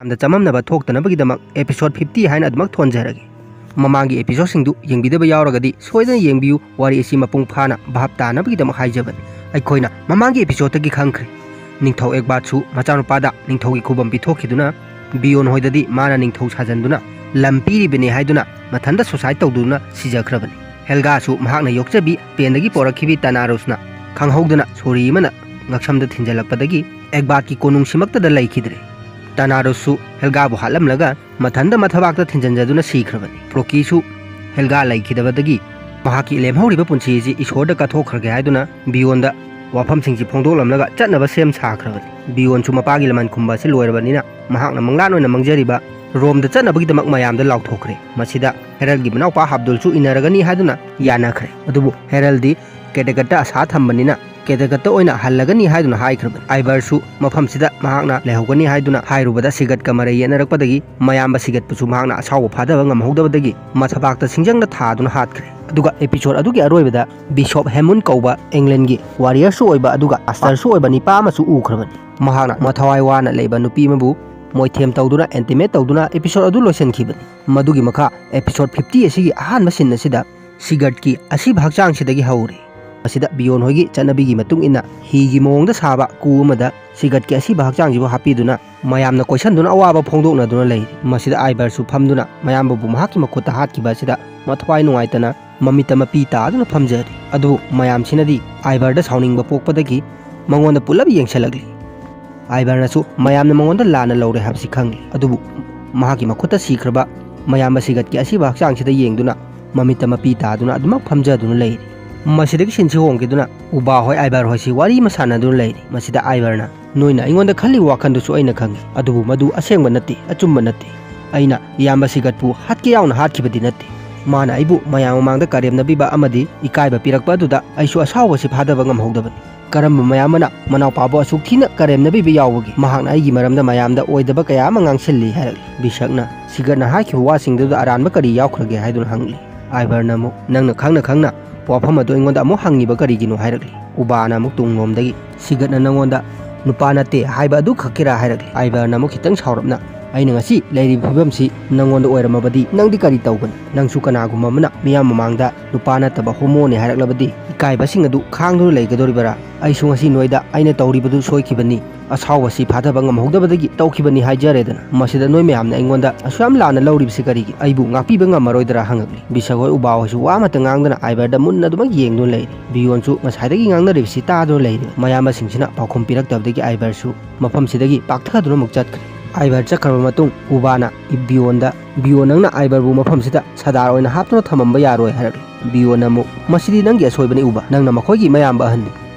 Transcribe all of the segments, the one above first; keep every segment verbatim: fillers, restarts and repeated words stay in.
ꯌꯥꯝꯅ ꯆꯃꯝꯅꯕ ꯊꯣꯛꯇꯅꯕꯒꯤꯗꯃꯛ episode fifty ꯍꯥꯏꯅ ꯑꯗꯨꯃꯛ ꯊꯣꯟꯖꯔꯒꯦ꯫ ꯃꯃꯥꯡꯒꯤ episodeꯁꯤꯡꯗꯨ ꯌꯦꯡꯕꯤꯗꯕ ꯌꯥꯎꯔꯒꯗꯤ ꯁꯣꯏꯗꯅ ꯌꯦꯡꯕꯤꯌꯨ, ꯋꯥꯔꯤ ꯑꯁꯤ ꯃꯄꯨꯡ ꯐꯥꯅ ꯚꯥꯞ ꯇꯥꯅꯕꯒꯤꯗꯃꯛ ꯍꯥꯏꯖꯕꯅꯤ꯫ ꯑꯩꯈꯣꯏꯅ ꯃꯃꯥꯡꯒꯤ episodeꯇꯒꯤ ꯈꯪꯈ꯭ꯔꯦ, ꯅꯤꯡꯊꯧ ꯑꯦꯛꯕꯥꯠꯁꯨ ꯃꯆꯥꯅꯨꯄꯥꯗ ꯅꯤꯡꯊꯧꯒꯤ ꯈꯨꯕꯝ ꯄꯤꯊꯣꯛꯈꯤꯗꯨꯅ ꯕꯤꯌꯣꯟ ꯍꯣꯏꯗꯗꯤ ꯃꯥꯅ ꯅꯤꯡꯊꯧ ꯁꯥꯖꯟꯗꯨꯅ ꯂꯝ ꯄꯤꯔꯤꯕꯅꯤ ꯍꯥꯏꯗꯨꯅ ꯃꯊꯟꯇ suicide ꯇꯧꯗꯨꯅ ꯁꯤꯖꯈ꯭ꯔꯕꯅꯤ꯫ ꯍꯦꯜꯒꯥꯁꯨ ꯃꯍꯥꯛꯅ ꯌꯣꯛꯆꯕꯤ ꯄꯦꯟꯗꯒꯤ ꯄꯣꯔꯛꯈꯤꯕꯤ ꯇꯅꯥꯔꯨꯁꯅ ꯈꯪꯍꯧꯗꯅ ꯁꯣꯔꯤ ꯑꯃꯅ ꯉꯛꯁꯝꯗ ꯊꯤꯟꯖꯜꯂꯛꯄꯗꯒꯤ ꯑꯦꯛꯕꯥꯠꯀꯤ ꯀꯣꯅꯨꯡꯁꯤꯃꯛꯇꯗ ꯂꯩꯈꯤꯗ꯭ꯔꯦ꯫ ꯇꯅꯥꯔꯨꯁꯁꯨ ꯍꯦꯜꯒꯥꯕꯨ ꯍꯥꯠꯂꯝꯂꯒ ꯃꯊꯟꯇ ꯃꯊꯕꯥꯛꯇ ꯊꯤꯟꯖꯟꯖꯗꯨꯅ ꯁꯤꯈ꯭ꯔꯕꯅꯤ꯫ ꯐ꯭ꯔꯣꯀꯤꯁꯨ ꯍꯦꯜꯒꯥ ꯂꯩꯈꯤꯗꯕꯗꯒꯤ ꯃꯍꯥꯛꯀꯤ ꯂꯦꯝꯍꯧꯔꯤꯕ ꯄꯨꯟꯁꯤ ꯑꯁꯤ ꯏꯁꯣꯔꯗ ꯀꯠꯊꯣꯛꯈ꯭ꯔꯒꯦ ꯍꯥꯏꯗꯨꯅ ꯕꯤꯌꯣꯟꯗ ꯋꯥꯐꯝꯁꯤꯡꯁꯤ ꯐꯣꯡꯗꯣꯛꯂꯝꯂꯒ ꯆꯠꯅꯕ ꯁꯦꯝ ꯁꯥꯈ꯭ꯔꯕꯅꯤ꯫ ꯕꯤꯌꯣꯟꯁꯨ ꯃꯄꯥꯒꯤ ꯂꯃꯟ ꯈꯨꯝꯕ ꯑꯁꯤ ꯂꯣꯏꯔꯕꯅꯤꯅ ꯃꯍꯥꯛꯅ ꯃꯪꯂꯥꯟ ꯑꯣꯏꯅ ꯃꯪꯖꯔꯤꯕ ꯔꯣꯝꯗ ꯆꯠꯅꯕꯒꯤꯗꯃꯛ ꯃꯌꯥꯝꯗ ꯂꯥꯎꯊꯣꯛꯈ꯭ꯔꯦ꯫ ꯃꯁꯤꯗ ꯍꯦꯔꯜꯒꯤ ꯃꯅꯥꯎꯄꯥ ꯍꯥꯕꯗꯨꯜꯁꯨ ꯏꯟꯅꯔꯒꯅꯤ ꯍꯥꯏꯗꯨꯅ ꯌꯥꯅꯈ꯭ꯔꯦ꯫ ꯑꯗꯨꯕꯨ ꯍꯦꯔꯜꯗꯤ ꯀꯦꯇꯦꯀꯠꯇ ꯑꯁꯥ ꯊꯝꯕꯅꯤꯅ ꯀꯦꯇꯦꯀꯠꯇ ꯑꯣꯏꯅ ꯍꯜꯂꯒꯅꯤ ꯍꯥꯏꯗꯨꯅ ꯍꯥꯏꯈ꯭ꯔꯕꯅꯤ꯫ ꯑꯥꯏꯕꯔꯁꯨ ꯃꯐꯝꯁꯤꯗ ꯃꯍꯥꯛꯅ ꯂꯩꯍꯧꯒꯅꯤ ꯍꯥꯏꯗꯨꯅ ꯍꯥꯏꯔꯨꯕꯗ ꯁꯤꯒꯠꯀ ꯃꯔꯩ ꯌꯦꯠꯅꯔꯛꯄꯗꯒꯤ ꯃꯌꯥꯝꯕ ꯁꯤꯒꯠꯄꯨꯁꯨ ꯃꯍꯥꯛꯅ ꯑꯁꯥꯎꯕ ꯐꯥꯗꯕ ꯉꯝꯍꯧꯗꯕꯗꯒꯤ ꯃꯊꯕꯥꯛꯇ ꯁꯤꯡꯖꯪꯅ ꯊꯥꯗꯨꯅ ꯍꯥꯠꯈ꯭ꯔꯦ꯫ ꯑꯗꯨꯒ episode ꯑꯗꯨꯒꯤ ꯑꯔꯣꯏꯕꯗ ꯕꯤꯁꯣꯞ ꯍꯦꯃꯨꯟ ꯀꯧꯕ ꯏꯪꯂꯦꯟꯒꯤ warriorꯁꯨ ꯑꯣꯏꯕ ꯑꯗꯨꯒ masterꯁꯨ ꯑꯣꯏꯕ ꯅꯤꯄꯥ ꯑꯃꯁꯨ ꯎꯈ꯭ꯔꯕꯅꯤ꯫ ꯃꯍꯥꯛꯅ ꯃꯊꯋꯥꯏ ꯋꯥꯅ ꯂꯩꯕ ꯅꯨꯄꯤ ꯑꯃꯕꯨ ꯃꯣꯏꯊꯦꯝ ꯇꯧꯗꯨꯅ intimidate ꯇꯧꯗꯨꯅ episode ꯑꯗꯨ ꯂꯣꯏꯁꯤꯟꯈꯤꯕꯅꯤ꯫ ꯃꯗꯨꯒꯤ ꯃꯈꯥ episode fifty ꯑꯁꯤꯒꯤ ꯑꯍꯥꯟꯕ scene ꯑꯁꯤꯗ ꯁꯤꯒꯠꯀꯤ ꯑꯁꯤꯕ ꯍꯛꯆꯥꯡꯁꯤꯗꯒꯤ ꯍꯧꯔꯤ꯫ ꯃꯁꯤꯗ ꯕꯤꯌꯣꯟ ꯍꯣꯏꯒꯤ ꯆꯠꯅꯕꯤꯒꯤ ꯃꯇꯨꯡ ꯏꯟꯅ ꯍꯤꯒꯤ ꯃꯑꯣꯡꯗ ꯁꯥꯕ ꯀꯨ ꯑꯃꯗ ꯁꯤꯒꯠꯀꯤ ꯑꯁꯤꯕ ꯍꯛꯆꯥꯡꯁꯤꯕꯨ ꯍꯥꯞꯄꯤꯗꯨꯅ ꯃꯌꯥꯝꯅ ꯀꯣꯏꯁꯟꯗꯨꯅ ꯑꯋꯥꯕ ꯐꯣꯡꯗꯣꯛꯅꯗꯨꯅ ꯂꯩꯔꯤ꯫ ꯃꯁꯤꯗ ꯑꯥꯏꯕꯔꯁꯨ ꯐꯝꯗꯨꯅ ꯃꯌꯥꯝꯕꯕꯨ ꯃꯍꯥꯛꯀꯤ ꯃꯈꯨꯠꯇ ꯍꯥꯠꯈꯤꯕ ꯑꯁꯤꯗ ꯃꯊ꯭ꯋꯥꯏ ꯅꯨꯡꯉꯥꯏꯇꯅ ꯃꯃꯤꯠꯇ ꯃꯄꯤ ꯇꯥꯗꯨꯅ ꯐꯝꯖꯔꯤ꯫ ꯑꯗꯨꯕꯨ ꯃꯌꯥꯝꯁꯤꯅꯗꯤ ꯑꯥꯏꯕꯔꯗ ꯁꯥꯎꯅꯤꯡꯕ ꯄꯣꯛꯄꯗꯒꯤ ꯃꯉꯣꯟꯗ ꯄꯨꯂꯞ ꯌꯦꯡꯁꯤꯜꯂꯛꯂꯤ꯫ ꯑꯥꯏꯕꯔꯅꯁꯨ ꯃꯌꯥꯝꯅ ꯃꯉꯣꯟꯗ ꯂꯥꯟꯅ ꯂꯧꯔꯦ ꯍꯥꯏꯕꯁꯤ ꯈꯪꯂꯤ꯫ ꯑꯗꯨꯕꯨ ꯃꯍꯥꯛꯀꯤ ꯃꯈꯨꯠꯇ ꯁꯤꯈ꯭ꯔꯕ ꯃꯌꯥꯝꯕ ꯁꯤꯒꯠꯀꯤ ꯑꯁꯤꯕ ꯍꯛꯆꯥꯡꯁꯤꯗ ꯌꯦꯡꯗꯨꯅ ꯃꯃꯤꯠꯇ ꯃꯄꯤ ꯇꯥꯗꯨꯅ ꯑꯗꯨꯃꯛ ꯐꯝꯖꯗꯨꯅ ꯂꯩꯔꯤ꯫ ꯃꯁꯤꯗꯒꯤ sceneꯁꯤ ꯍꯣꯡꯈꯤꯗꯨꯅ ꯎꯕꯥ ꯍꯣꯏ ꯑꯥꯏꯕꯔ ꯍꯣꯏꯁꯤ ꯋꯥꯔꯤ ꯑꯃ ꯁꯥꯟꯅꯗꯨꯅ ꯂꯩꯔꯤ꯫ ꯃꯁꯤꯗ ꯑꯥꯏꯕꯔꯅ, "ꯅꯣꯏꯅ ꯑꯩꯉꯣꯟꯗ ꯈꯜꯂꯤꯕ ꯋꯥꯈꯜꯗꯨꯁꯨ ꯑꯩꯅ ꯈꯪꯏ, ꯑꯗꯨꯕꯨ ꯃꯗꯨ ꯑꯁꯦꯡꯕ ꯅꯠꯇꯦ, ꯑꯆꯨꯝꯕ ꯅꯠꯇꯦ꯫ ꯑꯩꯅ ꯏꯌꯥꯝꯕ ꯁꯤꯒꯠꯄꯨ ꯍꯥꯠꯀꯦ ꯌꯥꯎꯅ ꯍꯥꯠꯈꯤꯕꯗꯤ ꯅꯠꯇꯦ꯫ ꯃꯥꯅ ꯑꯩꯕꯨ ꯃꯌꯥꯝ ꯃꯃꯥꯡꯗ ꯀꯔꯦꯝꯅꯕꯤꯕ ꯑꯃꯗꯤ ꯏꯀꯥꯏꯕ ꯄꯤꯔꯛꯄ ꯑꯗꯨꯗ ꯑꯩꯁꯨ ꯑꯁꯥꯎꯕꯁꯤ ꯐꯥꯗꯕ ꯉꯝꯍꯧꯗꯕꯅꯤ꯫ ꯀꯔꯝꯕ ꯃꯌꯥꯝ ꯑꯃꯅ ꯃꯅꯥꯎꯄꯥꯕꯨ ꯑꯁꯨꯛ ꯊꯤꯅ ꯀꯔꯦꯝꯅꯕꯤꯕ ꯌꯥꯎꯕꯒꯦ? ꯃꯍꯥꯛꯅ ꯑꯩꯒꯤ ꯃꯔꯝꯗ ꯃꯌꯥꯝꯗ ꯑꯣꯏꯗꯕ ꯀꯌꯥ ꯑꯃ ꯉꯥꯡꯁꯤꯜꯂꯤ" ꯍꯥꯏꯔꯛꯂꯤ꯫ ꯕꯤꯁꯛꯅ ꯁꯤꯒꯠꯅ ꯍꯥꯏꯈꯤꯕ ꯋꯥꯁꯤꯡꯗꯨꯗ ꯑꯔꯥꯟꯕ ꯀꯔꯤ ꯌꯥꯎꯈ꯭ꯔꯒꯦ ꯍꯥꯏꯗꯨꯅ ꯍꯪꯂꯤ꯫ ꯑꯥꯏꯕꯔꯅ ꯑꯃꯨꯛ, "ꯅꯪꯅ ꯈꯪꯅ ꯈꯪꯅ ꯋꯥꯐꯝ ꯑꯗꯨ ꯑꯩꯉꯣꯟꯗ ꯑꯃꯨꯛ ꯍꯪꯉꯤꯕ ꯀꯔꯤꯒꯤꯅꯣ?" ꯍꯥꯏꯔꯛꯂꯤ꯫ ꯎꯕꯥꯅ ꯑꯃꯨꯛ ꯇꯨꯡꯂꯣꯝꯗꯒꯤ, "ꯁꯤꯒꯠꯅ ꯅꯪꯉꯣꯟꯗ "ꯅꯨꯄꯥ ꯅꯠꯇꯦ ꯍꯥꯏꯕ ꯑꯗꯨ ꯈꯛꯀꯤꯔꯥ?" ꯍꯥꯏꯔꯛꯂꯦ꯫ ꯑꯥꯏꯕꯔꯅ ꯑꯃꯨꯛ ꯈꯤꯇꯪ ꯁꯥꯎꯔꯞꯅ, "ꯑꯩꯅ ꯉꯁꯤ ꯂꯩꯔꯤꯕ ꯐꯤꯕꯝꯁꯤ ꯅꯪꯉꯣꯟꯗ ꯑꯣꯏꯔꯝꯃꯕꯗꯤ ꯅꯪꯗꯤ ꯀꯔꯤ ꯇꯧꯒꯅꯤ? ꯅꯪꯁꯨ ꯀꯅꯥꯒꯨꯝꯕ ꯑꯃꯅ ꯃꯤꯌꯥꯝ ꯃꯃꯥꯡꯗ ꯅꯨꯄꯥ ꯅꯠꯇꯕ ꯍꯣꯃꯣꯅꯤ ꯍꯥꯏꯔꯛꯂꯕꯗꯤ ꯏꯀꯥꯏꯕꯁꯤꯡ ꯑꯗꯨ ꯈꯥꯡꯗꯨꯅ ꯂꯩꯒꯗꯧꯔꯤꯕꯔꯥ? ꯑꯩꯁꯨ ꯉꯁꯤ ꯅꯣꯏꯗ ꯑꯩꯅ ꯇꯧꯔꯤꯕꯗꯨ ꯁꯣꯏꯈꯤꯕꯅꯤ, ꯑꯁꯥꯎꯕꯁꯤ ꯐꯥꯊꯕ ꯉꯝꯍꯧꯗꯕꯗꯒꯤ ꯇꯧꯈꯤꯕꯅꯤ ꯍꯥꯏꯖꯔꯦꯗꯅ꯫ ꯃꯁꯤꯗ ꯅꯣꯏ ꯃꯌꯥꯝꯅ ꯑꯩꯉꯣꯟꯗ ꯑꯁꯨꯛ ꯌꯥꯝ ꯂꯥꯟꯅ ꯂꯧꯔꯤꯕꯁꯤ ꯀꯔꯤꯒꯤ? ꯑꯩꯕꯨ ꯉꯥꯛꯄꯤꯕ ꯉꯝꯃꯔꯣꯏꯗ꯭ꯔꯥ?" ꯍꯪꯉꯛꯂꯤ꯫ ꯕꯤꯁꯛ ꯍꯣꯏ ꯎꯕꯥ ꯍꯣꯏꯁꯨ ꯋꯥ ꯑꯃꯠꯇ ꯉꯥꯡꯗꯅ ꯑꯥꯏꯕꯔꯗ ꯃꯨꯟꯅ ꯑꯗꯨꯃꯛ ꯌꯦꯡꯗꯨꯅ ꯂꯩꯔꯤ꯫ ꯕꯤꯌꯣꯟꯁꯨ ꯉꯁꯥꯏꯗꯒꯤ ꯉꯥꯡꯅꯔꯤꯕꯁꯤ ꯇꯥꯗꯨꯅ ꯂꯩꯔꯤ꯫ ꯃꯌꯥꯝꯕꯁꯤꯡꯁꯤꯅ ꯄꯥꯎꯈꯨꯝ ꯄꯤꯔꯛꯇꯕꯗꯒꯤ ꯑꯥꯏꯕꯔꯁꯨ ꯃꯐꯝꯁꯤꯗꯒꯤ ꯄꯥꯛꯊꯗꯨꯅ ꯑꯃꯨꯛ ꯆꯠꯈ꯭ꯔꯦ꯫ ꯑꯥꯏꯕꯔ ꯆꯠꯈ꯭ꯔꯕ ꯃꯇꯨꯡ ꯎꯕꯥꯅ ꯕꯤꯌꯣꯟꯗ, "ꯕꯤꯌꯣꯟ, ꯅꯪꯅ ꯑꯥꯏꯕꯔꯕꯨ ꯃꯐꯝꯁꯤꯗ ꯁꯗꯥꯔ ꯑꯣꯏꯅ ꯍꯥꯞꯇꯨꯅ ꯊꯝꯃꯝꯕ ꯌꯥꯔꯣꯏ" ꯍꯥꯏꯔꯛꯂꯤ꯫ ꯕꯤꯌꯣꯟꯅ ꯑꯃꯨꯛ, "ꯃꯁꯤꯗꯤ ꯅꯪꯒꯤ ꯑꯁꯣꯏꯕꯅꯤ ꯎꯕꯥ, ꯅꯪꯅ ꯃꯈꯣꯏꯒꯤ ꯃꯌꯥꯝꯕ ꯑꯍꯟꯅꯤ꯫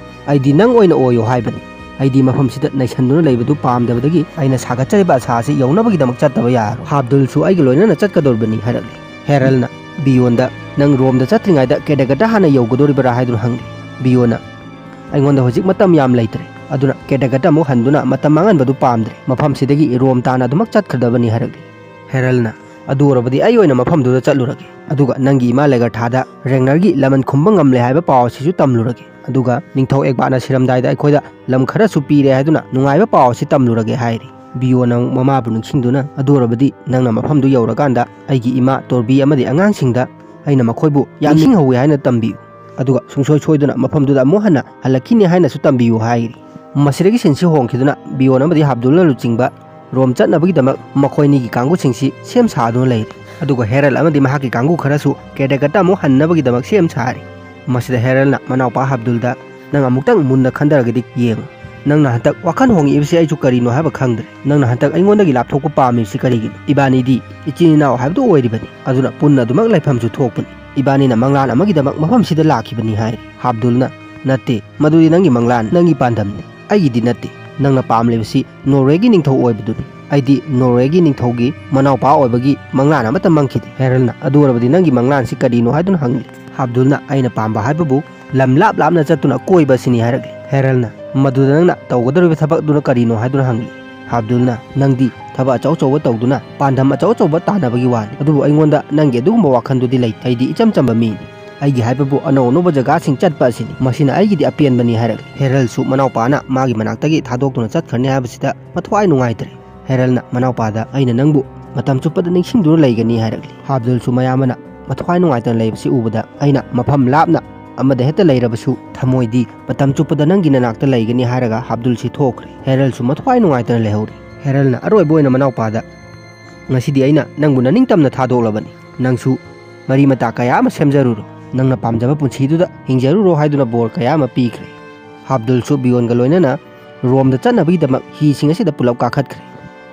ꯑꯩꯗꯤ ꯅꯪ ꯑꯣꯏꯅ ꯑꯣꯏꯌꯣ ꯍꯥꯏꯕꯅꯤ꯫ ꯑꯩꯗꯤ ꯃꯐꯝꯁꯤꯗ ꯅꯩꯁꯟꯗꯨꯅ ꯂꯩꯕꯗꯨ ꯄꯥꯝꯗꯕꯗꯒꯤ ꯑꯩꯅ ꯁꯥꯒꯠꯆꯔꯤꯕ ꯑꯁꯥ ꯑꯁꯤ ꯌꯧꯅꯕꯒꯤꯗꯃꯛ ꯆꯠꯇꯕ ꯌꯥꯔꯣꯏ꯫" "ꯍꯥꯞꯗꯨꯜꯁꯨ ꯑꯩꯒ ꯂꯣꯏꯅꯅ ꯆꯠꯀꯗꯧꯔꯤꯕꯅꯤ" ꯍꯥꯏꯔꯛꯂꯤ꯫ ꯍꯦꯔꯜꯅ ꯕꯤꯌꯣꯟꯗ, "ꯅꯪ ꯔꯣꯝꯗ ꯆꯠꯇ꯭ꯔꯤꯉꯩꯗ ꯀꯦꯗꯒꯇ ꯍꯥꯟꯅ ꯌꯧꯒꯗꯧꯔꯤꯕꯔꯥ?" ꯍꯥꯏꯗꯨꯅ ꯍꯪꯂꯤ꯫ ꯕꯤꯌꯣꯟꯅ, "ꯑꯩꯉꯣꯟꯗ ꯍꯧꯖꯤꯛ ꯃꯇꯝ ꯌꯥꯝ ꯂꯩꯇ꯭ꯔꯦ, ꯑꯗꯨꯅ ꯀꯦꯗꯒꯇ ꯑꯃꯨꯛ ꯍꯟꯗꯨꯅ ꯃꯇꯝ ꯃꯥꯡꯍꯟꯕꯗꯨ ꯄꯥꯝꯗ꯭ꯔꯦ꯫ ꯃꯐꯝꯁꯤꯗꯒꯤ ꯔꯣꯝ ꯇꯥꯅ ꯑꯗꯨꯃꯛ ꯆꯠꯈ꯭ꯔꯗꯕꯅꯤ" ꯍꯥꯏꯔꯛꯂꯤ꯫ ꯍꯦꯔꯜꯅ, "ꯑꯗꯨ ꯑꯣꯏꯔꯕꯗꯤ ꯑꯩ ꯑꯣꯏꯅ ꯃꯐꯝꯗꯨꯗ ꯆꯠꯂꯨꯔꯒꯦ, ꯑꯗꯨꯒ ꯅꯪꯒꯤ ꯏꯃꯥ ꯂꯦꯒꯔꯊꯥꯗ ꯔꯦꯡꯅꯔꯒꯤ ꯂꯃꯟ ꯈꯨꯝꯕ ꯉꯝꯂꯦ ꯍꯥꯏꯕ ꯄꯥꯎ ꯑꯁꯤꯁꯨ ꯇꯝꯂꯨꯔꯒꯦ, ꯑꯗꯨꯒ ꯅꯤꯡꯊꯧ ꯑꯦꯛꯕꯥꯠꯅ ꯁꯤꯔꯝꯗꯥꯏꯗ ꯑꯩꯈꯣꯏꯗ ꯂꯝ ꯈꯔꯁꯨ ꯄꯤꯔꯦ ꯍꯥꯏꯗꯨꯅ ꯅꯨꯡꯉꯥꯏꯕ ꯄꯥꯎ ꯑꯁꯤ ꯇꯝꯂꯨꯔꯒꯦ" ꯍꯥꯏꯔꯤ꯫ ꯕꯤꯌꯣꯟꯅ ꯑꯃꯨꯛ ꯃꯃꯥꯕꯨ ꯅꯤꯡꯁꯤꯡꯗꯨꯅ, "ꯑꯗꯨ ꯑꯣꯏꯔꯕꯗꯤ ꯅꯪꯅ ꯃꯐꯝꯗꯨ ꯌꯧꯔꯀꯥꯟꯗ ꯑꯩꯒꯤ ꯏꯃꯥ ꯇꯣꯔꯕꯤ ꯑꯃꯗꯤ ꯑꯉꯥꯡꯁꯤꯡꯗ ꯑꯩꯅ ꯃꯈꯣꯏꯕꯨ ꯌꯥꯝ ꯅꯤꯡꯁꯤꯡꯍꯧꯋꯤ ꯍꯥꯏꯅ ꯇꯝꯕꯤꯌꯨ, ꯑꯗꯨꯒ ꯁꯨꯡꯁꯣꯏ ꯁꯣꯏꯗꯅ ꯃꯐꯝꯗꯨꯗ ꯑꯃꯨꯛ ꯍꯟꯅ ꯍꯜꯂꯛꯈꯤꯅꯤ ꯍꯥꯏꯅꯁꯨ ꯇꯝꯕꯤꯌꯨ" ꯍꯥꯏꯔꯤ꯫ ꯃꯁꯤꯗꯒꯤ ꯁꯤꯟꯁꯤ ꯍꯣꯡꯈꯤꯗꯨꯅ ꯕꯤꯌꯣꯟ ꯑꯃꯗꯤ ꯍꯥꯞꯗꯨꯜꯅ ꯂꯨꯆꯤꯡꯕ ꯔꯣꯝ ꯆꯠꯅꯕꯒꯤꯗꯃꯛ ꯃꯈꯣꯏ ꯑꯅꯤꯒꯤ ꯀꯥꯡꯕꯨꯁꯤꯡꯁꯤ ꯁꯦꯝ ꯁꯥꯗꯨꯅ ꯂꯩꯔꯤ꯫ ꯑꯗꯨꯒ ꯍꯦꯔꯜ ꯑꯃꯗꯤ ꯃꯍꯥꯛꯀꯤ ꯀꯥꯡꯕꯨ ꯈꯔꯁꯨ ꯀꯦꯗꯒꯇ ꯑꯃꯨꯛ ꯍꯟꯅꯕꯒꯤꯗꯃꯛ ꯁꯦꯝ ꯁꯥꯔꯤ꯫ ꯃꯁꯤꯗ ꯍꯦꯔꯜꯅ ꯃꯅꯥꯎꯄꯥ ꯍꯥꯞꯗꯨꯜꯗ, "ꯅꯪ ꯑꯃꯨꯛꯇꯪ ꯃꯨꯟꯅ ꯈꯟꯊꯔꯒꯗꯤ ꯌꯦꯡꯉꯨ꯫ ꯅꯪꯅ ꯍꯟꯗꯛ ꯋꯥꯈꯜ ꯍꯣꯡꯉꯛꯏꯕꯁꯤ ꯑꯩꯁꯨ ꯀꯔꯤꯅꯣ ꯍꯥꯏꯕ ꯈꯪꯗ꯭ꯔꯦ꯫ ꯅꯪꯅ ꯍꯟꯗꯛ ꯑꯩꯉꯣꯟꯗꯒꯤ ꯂꯥꯞꯊꯣꯛꯄ ꯄꯥꯝꯃꯤꯕꯁꯤ ꯀꯔꯤꯒꯤꯅꯣ? ꯏꯕꯥꯅꯤꯗꯤ ꯏꯆꯤꯟ ꯏꯅꯥꯎ ꯍꯥꯏꯕꯗꯨ ꯑꯣꯏꯔꯤꯕꯅꯤ꯫ ꯑꯗꯨꯅ ꯄꯨꯟꯅ ꯑꯗꯨꯃꯛ ꯂꯩꯐꯝꯁꯨ ꯊꯣꯛꯄꯅꯤ꯫ ꯏꯕꯥꯅꯤꯅ ꯃꯪꯂꯥꯟ ꯑꯃꯒꯤꯗꯃꯛ ꯃꯐꯝꯁꯤꯗ ꯂꯥꯛꯈꯤꯕꯅꯤ" ꯍꯥꯏꯔꯤ꯫ ꯍꯥꯞꯗꯨꯜꯅ, "ꯅꯠꯇꯦ, ꯃꯗꯨꯗꯤ ꯅꯪꯒꯤ ꯃꯪꯂꯥꯟ, ꯅꯪꯒꯤ ꯄꯥꯟꯗꯝꯅꯤ꯫ ꯑꯩꯒꯤꯗꯤ ꯅꯠꯇꯦ꯫ ꯅꯪꯅ ꯄꯥꯝꯂꯤꯕꯁꯤ ꯅꯣꯔꯋꯦꯒꯤ ꯅꯤꯡꯊꯧ ꯑꯣꯏꯕꯗꯨꯅꯤ꯫ ꯑꯩꯗꯤ ꯅꯣꯔꯋꯦꯒꯤ ꯅꯤꯡꯊꯧꯒꯤ ꯃꯅꯥꯎꯄꯥ ꯑꯣꯏꯕꯒꯤ ꯃꯪꯂꯥꯟ ꯑꯃꯠꯇ ꯃꯪꯈꯤꯗꯦ꯫" ꯍꯦꯔꯜꯅ, "ꯑꯗꯨ ꯑꯣꯏꯔꯕꯗꯤ ꯅꯪꯒꯤ ꯃꯪꯂꯥꯟꯁꯤ ꯀꯔꯤꯅꯣ?" ꯍꯥꯏꯗꯨꯅ ꯍꯪꯂꯤ꯫ ꯍꯥꯞꯗꯨꯜꯅ, "ꯑꯩꯅ ꯄꯥꯝꯕ ꯍꯥꯏꯕꯕꯨ ꯂꯝ ꯂꯥꯞ ꯂꯥꯞꯅ ꯆꯠꯇꯨꯅ ꯀꯣꯏꯕ ꯑꯁꯤꯅꯤ" ꯍꯥꯏꯔꯛꯂꯤ꯫ ꯍꯦꯔꯜꯅ, "ꯃꯗꯨꯗ ꯅꯪꯅ ꯇꯧꯒꯗꯧꯔꯤꯕ ꯊꯕꯛ ꯑꯗꯨꯅ ꯀꯔꯤꯅꯣ?" ꯍꯥꯏꯗꯨꯅ ꯍꯪꯂꯤ꯫ ꯍꯥꯞꯗꯨꯜꯅ, "ꯅꯪꯗꯤ ꯊꯕꯛ ꯑꯆꯧ ꯑꯆꯧꯕ ꯇꯧꯗꯨꯅ ꯄꯥꯟꯗꯝ ꯑꯆꯧ ꯑꯆꯧꯕ ꯇꯥꯟꯅꯕꯒꯤ ꯋꯥꯅꯤ, ꯑꯗꯨꯕꯨ ꯑꯩꯉꯣꯟꯗ ꯅꯪꯒꯤ ꯑꯗꯨꯒꯨꯝꯕ ꯋꯥꯈꯜꯗꯨꯗꯤ ꯂꯩꯇꯦ꯫ ꯑꯩꯗꯤ ꯏꯆꯝ ꯆꯝꯕ ꯃꯤꯅꯤ꯫ ꯑꯩꯒꯤ ꯍꯥꯏꯕꯕꯨ ꯑꯅꯧ ꯑꯅꯧꯕ ꯖꯒꯥꯁꯤꯡ ꯆꯠꯄ ꯑꯁꯤꯅꯤ꯫ ꯃꯁꯤꯅ ꯑꯩꯒꯤꯗꯤ ꯑꯄꯦꯟꯕꯅꯤ" ꯍꯥꯏꯔꯛꯂꯤ꯫ ꯍꯦꯔꯜꯁꯨ ꯃꯅꯥꯎꯄꯥꯅ ꯃꯥꯒꯤ ꯃꯅꯥꯛꯇꯒꯤ ꯊꯥꯗꯣꯛꯇꯨꯅ ꯆꯠꯈ꯭ꯔꯅꯤ ꯍꯥꯏꯕꯁꯤꯗ ꯃꯊ꯭ꯋꯥꯏ ꯅꯨꯡꯉꯥꯏꯇ꯭ꯔꯦ꯫ ꯍꯦꯔꯜꯅ ꯃꯅꯥꯎꯄꯥꯗ, "ꯑꯩꯅ ꯅꯪꯕꯨ ꯃꯇꯝ ꯆꯨꯞꯄꯗ ꯅꯤꯡꯁꯤꯡꯗꯨꯅ ꯂꯩꯒꯅꯤ" ꯍꯥꯏꯔꯛꯂꯤ꯫ ꯍꯥꯞꯗꯨꯜꯁꯨ ꯃꯌꯥꯝꯕꯅ ꯃꯊ꯭ꯋꯥꯏ ꯅꯨꯡꯉꯥꯏꯇꯅ ꯂꯩꯕꯁꯤ ꯎꯕꯗ, "ꯑꯩꯅ ꯃꯐꯝ ꯂꯥꯞꯅ ꯑꯃꯗ ꯍꯦꯛꯇ ꯂꯩꯔꯕꯁꯨ ꯊꯃꯣꯏꯗꯤ ꯃꯇꯝ ꯆꯨꯞꯄꯗ ꯅꯪꯒꯤ ꯅꯅꯥꯛꯇ ꯂꯩꯒꯅꯤ" ꯍꯥꯏꯔꯒ ꯍꯥꯞꯗꯨꯜꯁꯤ ꯊꯣꯛꯈ꯭ꯔꯦ꯫ ꯍꯦꯔꯜꯁꯨ ꯃꯊ꯭ꯋꯥꯏ ꯅꯨꯡꯉꯥꯏꯇꯅ ꯂꯩꯍꯧꯔꯤ꯫ ꯍꯦꯔꯜꯅ ꯑꯔꯣꯏꯕ ꯑꯣꯏꯅ ꯃꯅꯥꯎꯄꯥꯗ, "ꯉꯁꯤꯗꯤ ꯑꯩꯅ ꯅꯪꯕꯨ ꯅꯅꯤꯡꯇꯝꯅ ꯊꯥꯗꯣꯛꯂꯕꯅꯤ꯫ ꯅꯪꯁꯨ ꯃꯔꯤ ꯃꯇꯥ ꯀꯌꯥ ꯑꯃ ꯁꯦꯝꯖꯔꯨꯔꯣ꯫ ꯅꯪꯅ ꯄꯥꯝꯖꯕ ꯄꯨꯟꯁꯤꯗꯨꯗ ꯍꯤꯡꯖꯔꯨꯔꯣ" ꯍꯥꯏꯗꯨꯅ ꯕꯣꯔ ꯀꯌꯥ ꯑꯃ ꯄꯤꯈ꯭ꯔꯦ꯫ ꯍꯥꯞꯗꯨꯜꯁꯨ ꯕꯤꯌꯣꯟꯒ ꯂꯣꯏꯅꯅ ꯔꯣꯝꯗ ꯆꯠꯅꯕꯒꯤꯗꯃꯛ ꯍꯤꯁꯤꯡ ꯑꯁꯤꯗ ꯄꯨꯂꯞ ꯀꯥꯈꯠꯈ꯭ꯔꯦ꯫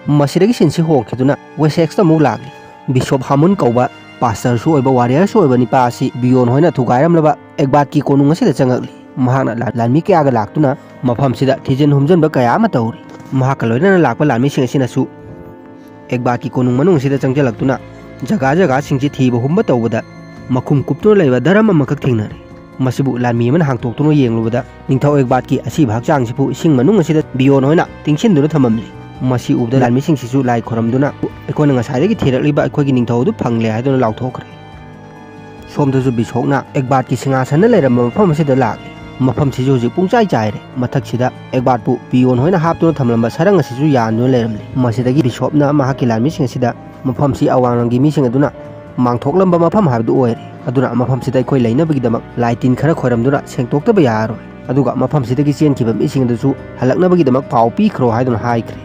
ꯃꯁꯤꯗꯒꯤ ꯁꯤꯟꯁꯤ ꯍꯣꯡꯈꯤꯗꯨꯅ ꯋꯦꯁꯦꯛꯁꯇ ꯑꯃꯨꯛ ꯂꯥꯛꯂꯤ꯫ ꯕꯤꯁꯣꯞ ꯍꯥꯃꯨꯟ ꯀꯧꯕ ꯄꯥꯁꯇꯔꯁꯨ ꯑꯣꯏꯕ ꯋꯥꯔꯤꯌꯔꯁꯨ ꯑꯣꯏꯕ ꯅꯤꯄꯥ ꯑꯁꯤ ꯕꯤꯌꯣꯟ ꯍꯣꯏꯅ ꯊꯨꯒꯥꯏꯔꯝꯂꯕ ꯑꯦꯛꯕꯥꯠꯀꯤ ꯀꯣꯅꯨꯡ ꯑꯁꯤꯗ ꯆꯪꯉꯛꯂꯤ꯫ ꯃꯍꯥꯛꯅ ꯂꯥꯟ-, ꯂꯥꯟꯃꯤ ꯀꯌꯥꯒ ꯂꯥꯛꯇꯨꯅ ꯃꯐꯝꯁꯤꯗ ꯊꯤꯖꯤꯟ ꯍꯨꯝꯖꯤꯟꯕ ꯀꯌꯥ ꯑꯃ ꯇꯧꯔꯤ꯫ ꯃꯍꯥꯛꯀ ꯂꯣꯏꯅꯅ ꯂꯥꯛꯄ ꯂꯥꯟꯃꯤꯁꯤꯡ ꯑꯁꯤꯅꯁꯨ ꯑꯦꯛꯕꯥꯠꯀꯤ ꯀꯣꯅꯨꯡ ꯃꯅꯨꯡꯁꯤꯗ ꯆꯪꯁꯤꯜꯂꯛꯇꯨꯅ ꯖꯒꯥ ꯖꯒꯥꯁꯤꯡꯁꯤ ꯊꯤꯕ ꯍꯨꯝꯕ ꯇꯧꯕꯗ ꯃꯈꯨꯝ ꯀꯨꯞꯇꯨꯅ ꯂꯩꯕ ꯗꯔꯝ ꯑꯃꯈꯛ ꯊꯦꯡꯅꯔꯦ꯫ ꯃꯁꯤꯕꯨ ꯂꯥꯟꯃꯤ ꯑꯃꯅ ꯍꯥꯡꯇꯣꯛꯇꯨꯅ ꯌꯦꯡꯂꯨꯕꯗ ꯅꯤꯡꯊꯧ ꯑꯦꯛꯕꯥꯠꯀꯤ ꯑꯁꯤꯕ ꯍꯛꯆꯥꯡꯁꯤꯕꯨ ꯏꯁꯤꯡ ꯃꯅꯨꯡ ꯑꯁꯤꯗ ꯕꯤꯌꯣꯟ ꯍꯣꯏꯅ ꯇꯤꯡꯁꯤꯟꯗꯨꯅ ꯊꯝꯃꯝꯂꯤ꯫ ꯃꯁꯤ ꯎꯕꯗ ꯂꯥꯟꯃꯤꯁꯤꯡꯁꯤꯁꯨ ꯂꯥꯏ ꯈꯣꯏꯔꯝꯗꯨꯅ, "ꯑꯩꯈꯣꯏꯅ ꯉꯁꯥꯏꯗꯒꯤ ꯊꯤꯔꯛꯂꯤꯕ ꯑꯩꯈꯣꯏꯒꯤ ꯅꯤꯡꯊꯧ ꯑꯗꯨ ꯐꯪꯂꯦ" ꯍꯥꯏꯗꯨꯅ ꯂꯥꯎꯊꯣꯛꯈ꯭ꯔꯦ꯫ ꯁꯣꯝꯗꯁꯨ ꯕꯤꯁꯣꯛꯅ ꯑꯦꯛꯕꯥꯠꯀꯤ ꯁꯤꯡꯍꯥꯁꯟꯗ ꯂꯩꯔꯝꯕ ꯃꯐꯝ ꯑꯁꯤꯗ ꯂꯥꯛꯂꯤ꯫ ꯃꯐꯝꯁꯤꯁꯨ ꯍꯧꯖꯤꯛ ꯄꯨꯡꯆꯥꯏ ꯆꯥꯏꯔꯦ꯫ ꯃꯊꯛꯁꯤꯗ ꯑꯦꯛꯕꯥꯠꯄꯨ ꯕꯤꯌꯣꯟ ꯍꯣꯏꯅ ꯍꯥꯞꯇꯨꯅ ꯊꯝꯂꯝꯕ ꯁꯔꯪ ꯑꯁꯤꯁꯨ ꯌꯥꯟꯗꯨꯅ ꯂꯩꯔꯝꯂꯤ꯫ ꯃꯁꯤꯗꯒꯤ ꯕꯤꯁꯣꯞꯅ ꯃꯍꯥꯛꯀꯤ ꯂꯥꯟꯃꯤꯁꯤꯡ ꯑꯁꯤꯗ ꯃꯐꯝꯁꯤ ꯑꯋꯥꯡꯂꯝꯒꯤ ꯃꯤꯁꯤꯡ ꯑꯗꯨꯅ ꯃꯥꯡꯊꯣꯛꯂꯝꯕ ꯃꯐꯝ ꯍꯥꯏꯕꯗꯨ ꯑꯣꯏꯔꯦ꯫ ꯑꯗꯨꯅ ꯃꯐꯝꯁꯤꯗ ꯑꯩꯈꯣꯏ ꯂꯩꯅꯕꯒꯤꯗꯃꯛ ꯂꯥꯏ ꯇꯤꯟ ꯈꯔ ꯈꯣꯏꯔꯝꯗꯨꯅ ꯁꯦꯡꯗꯣꯛꯇꯕ ꯌꯥꯔꯔꯣꯏ꯫ ꯑꯗꯨꯒ ꯃꯐꯝꯁꯤꯗꯒꯤ ꯆꯦꯟꯈꯤꯕ ꯃꯤꯁꯤꯡ ꯑꯗꯨꯁꯨ ꯍꯜꯂꯛꯅꯕꯒꯤꯗꯃꯛ ꯄꯥꯎ ꯄꯤꯈ꯭ꯔꯣ ꯍꯥꯏꯗꯨꯅ ꯍꯥꯏꯈ꯭ꯔꯦ꯫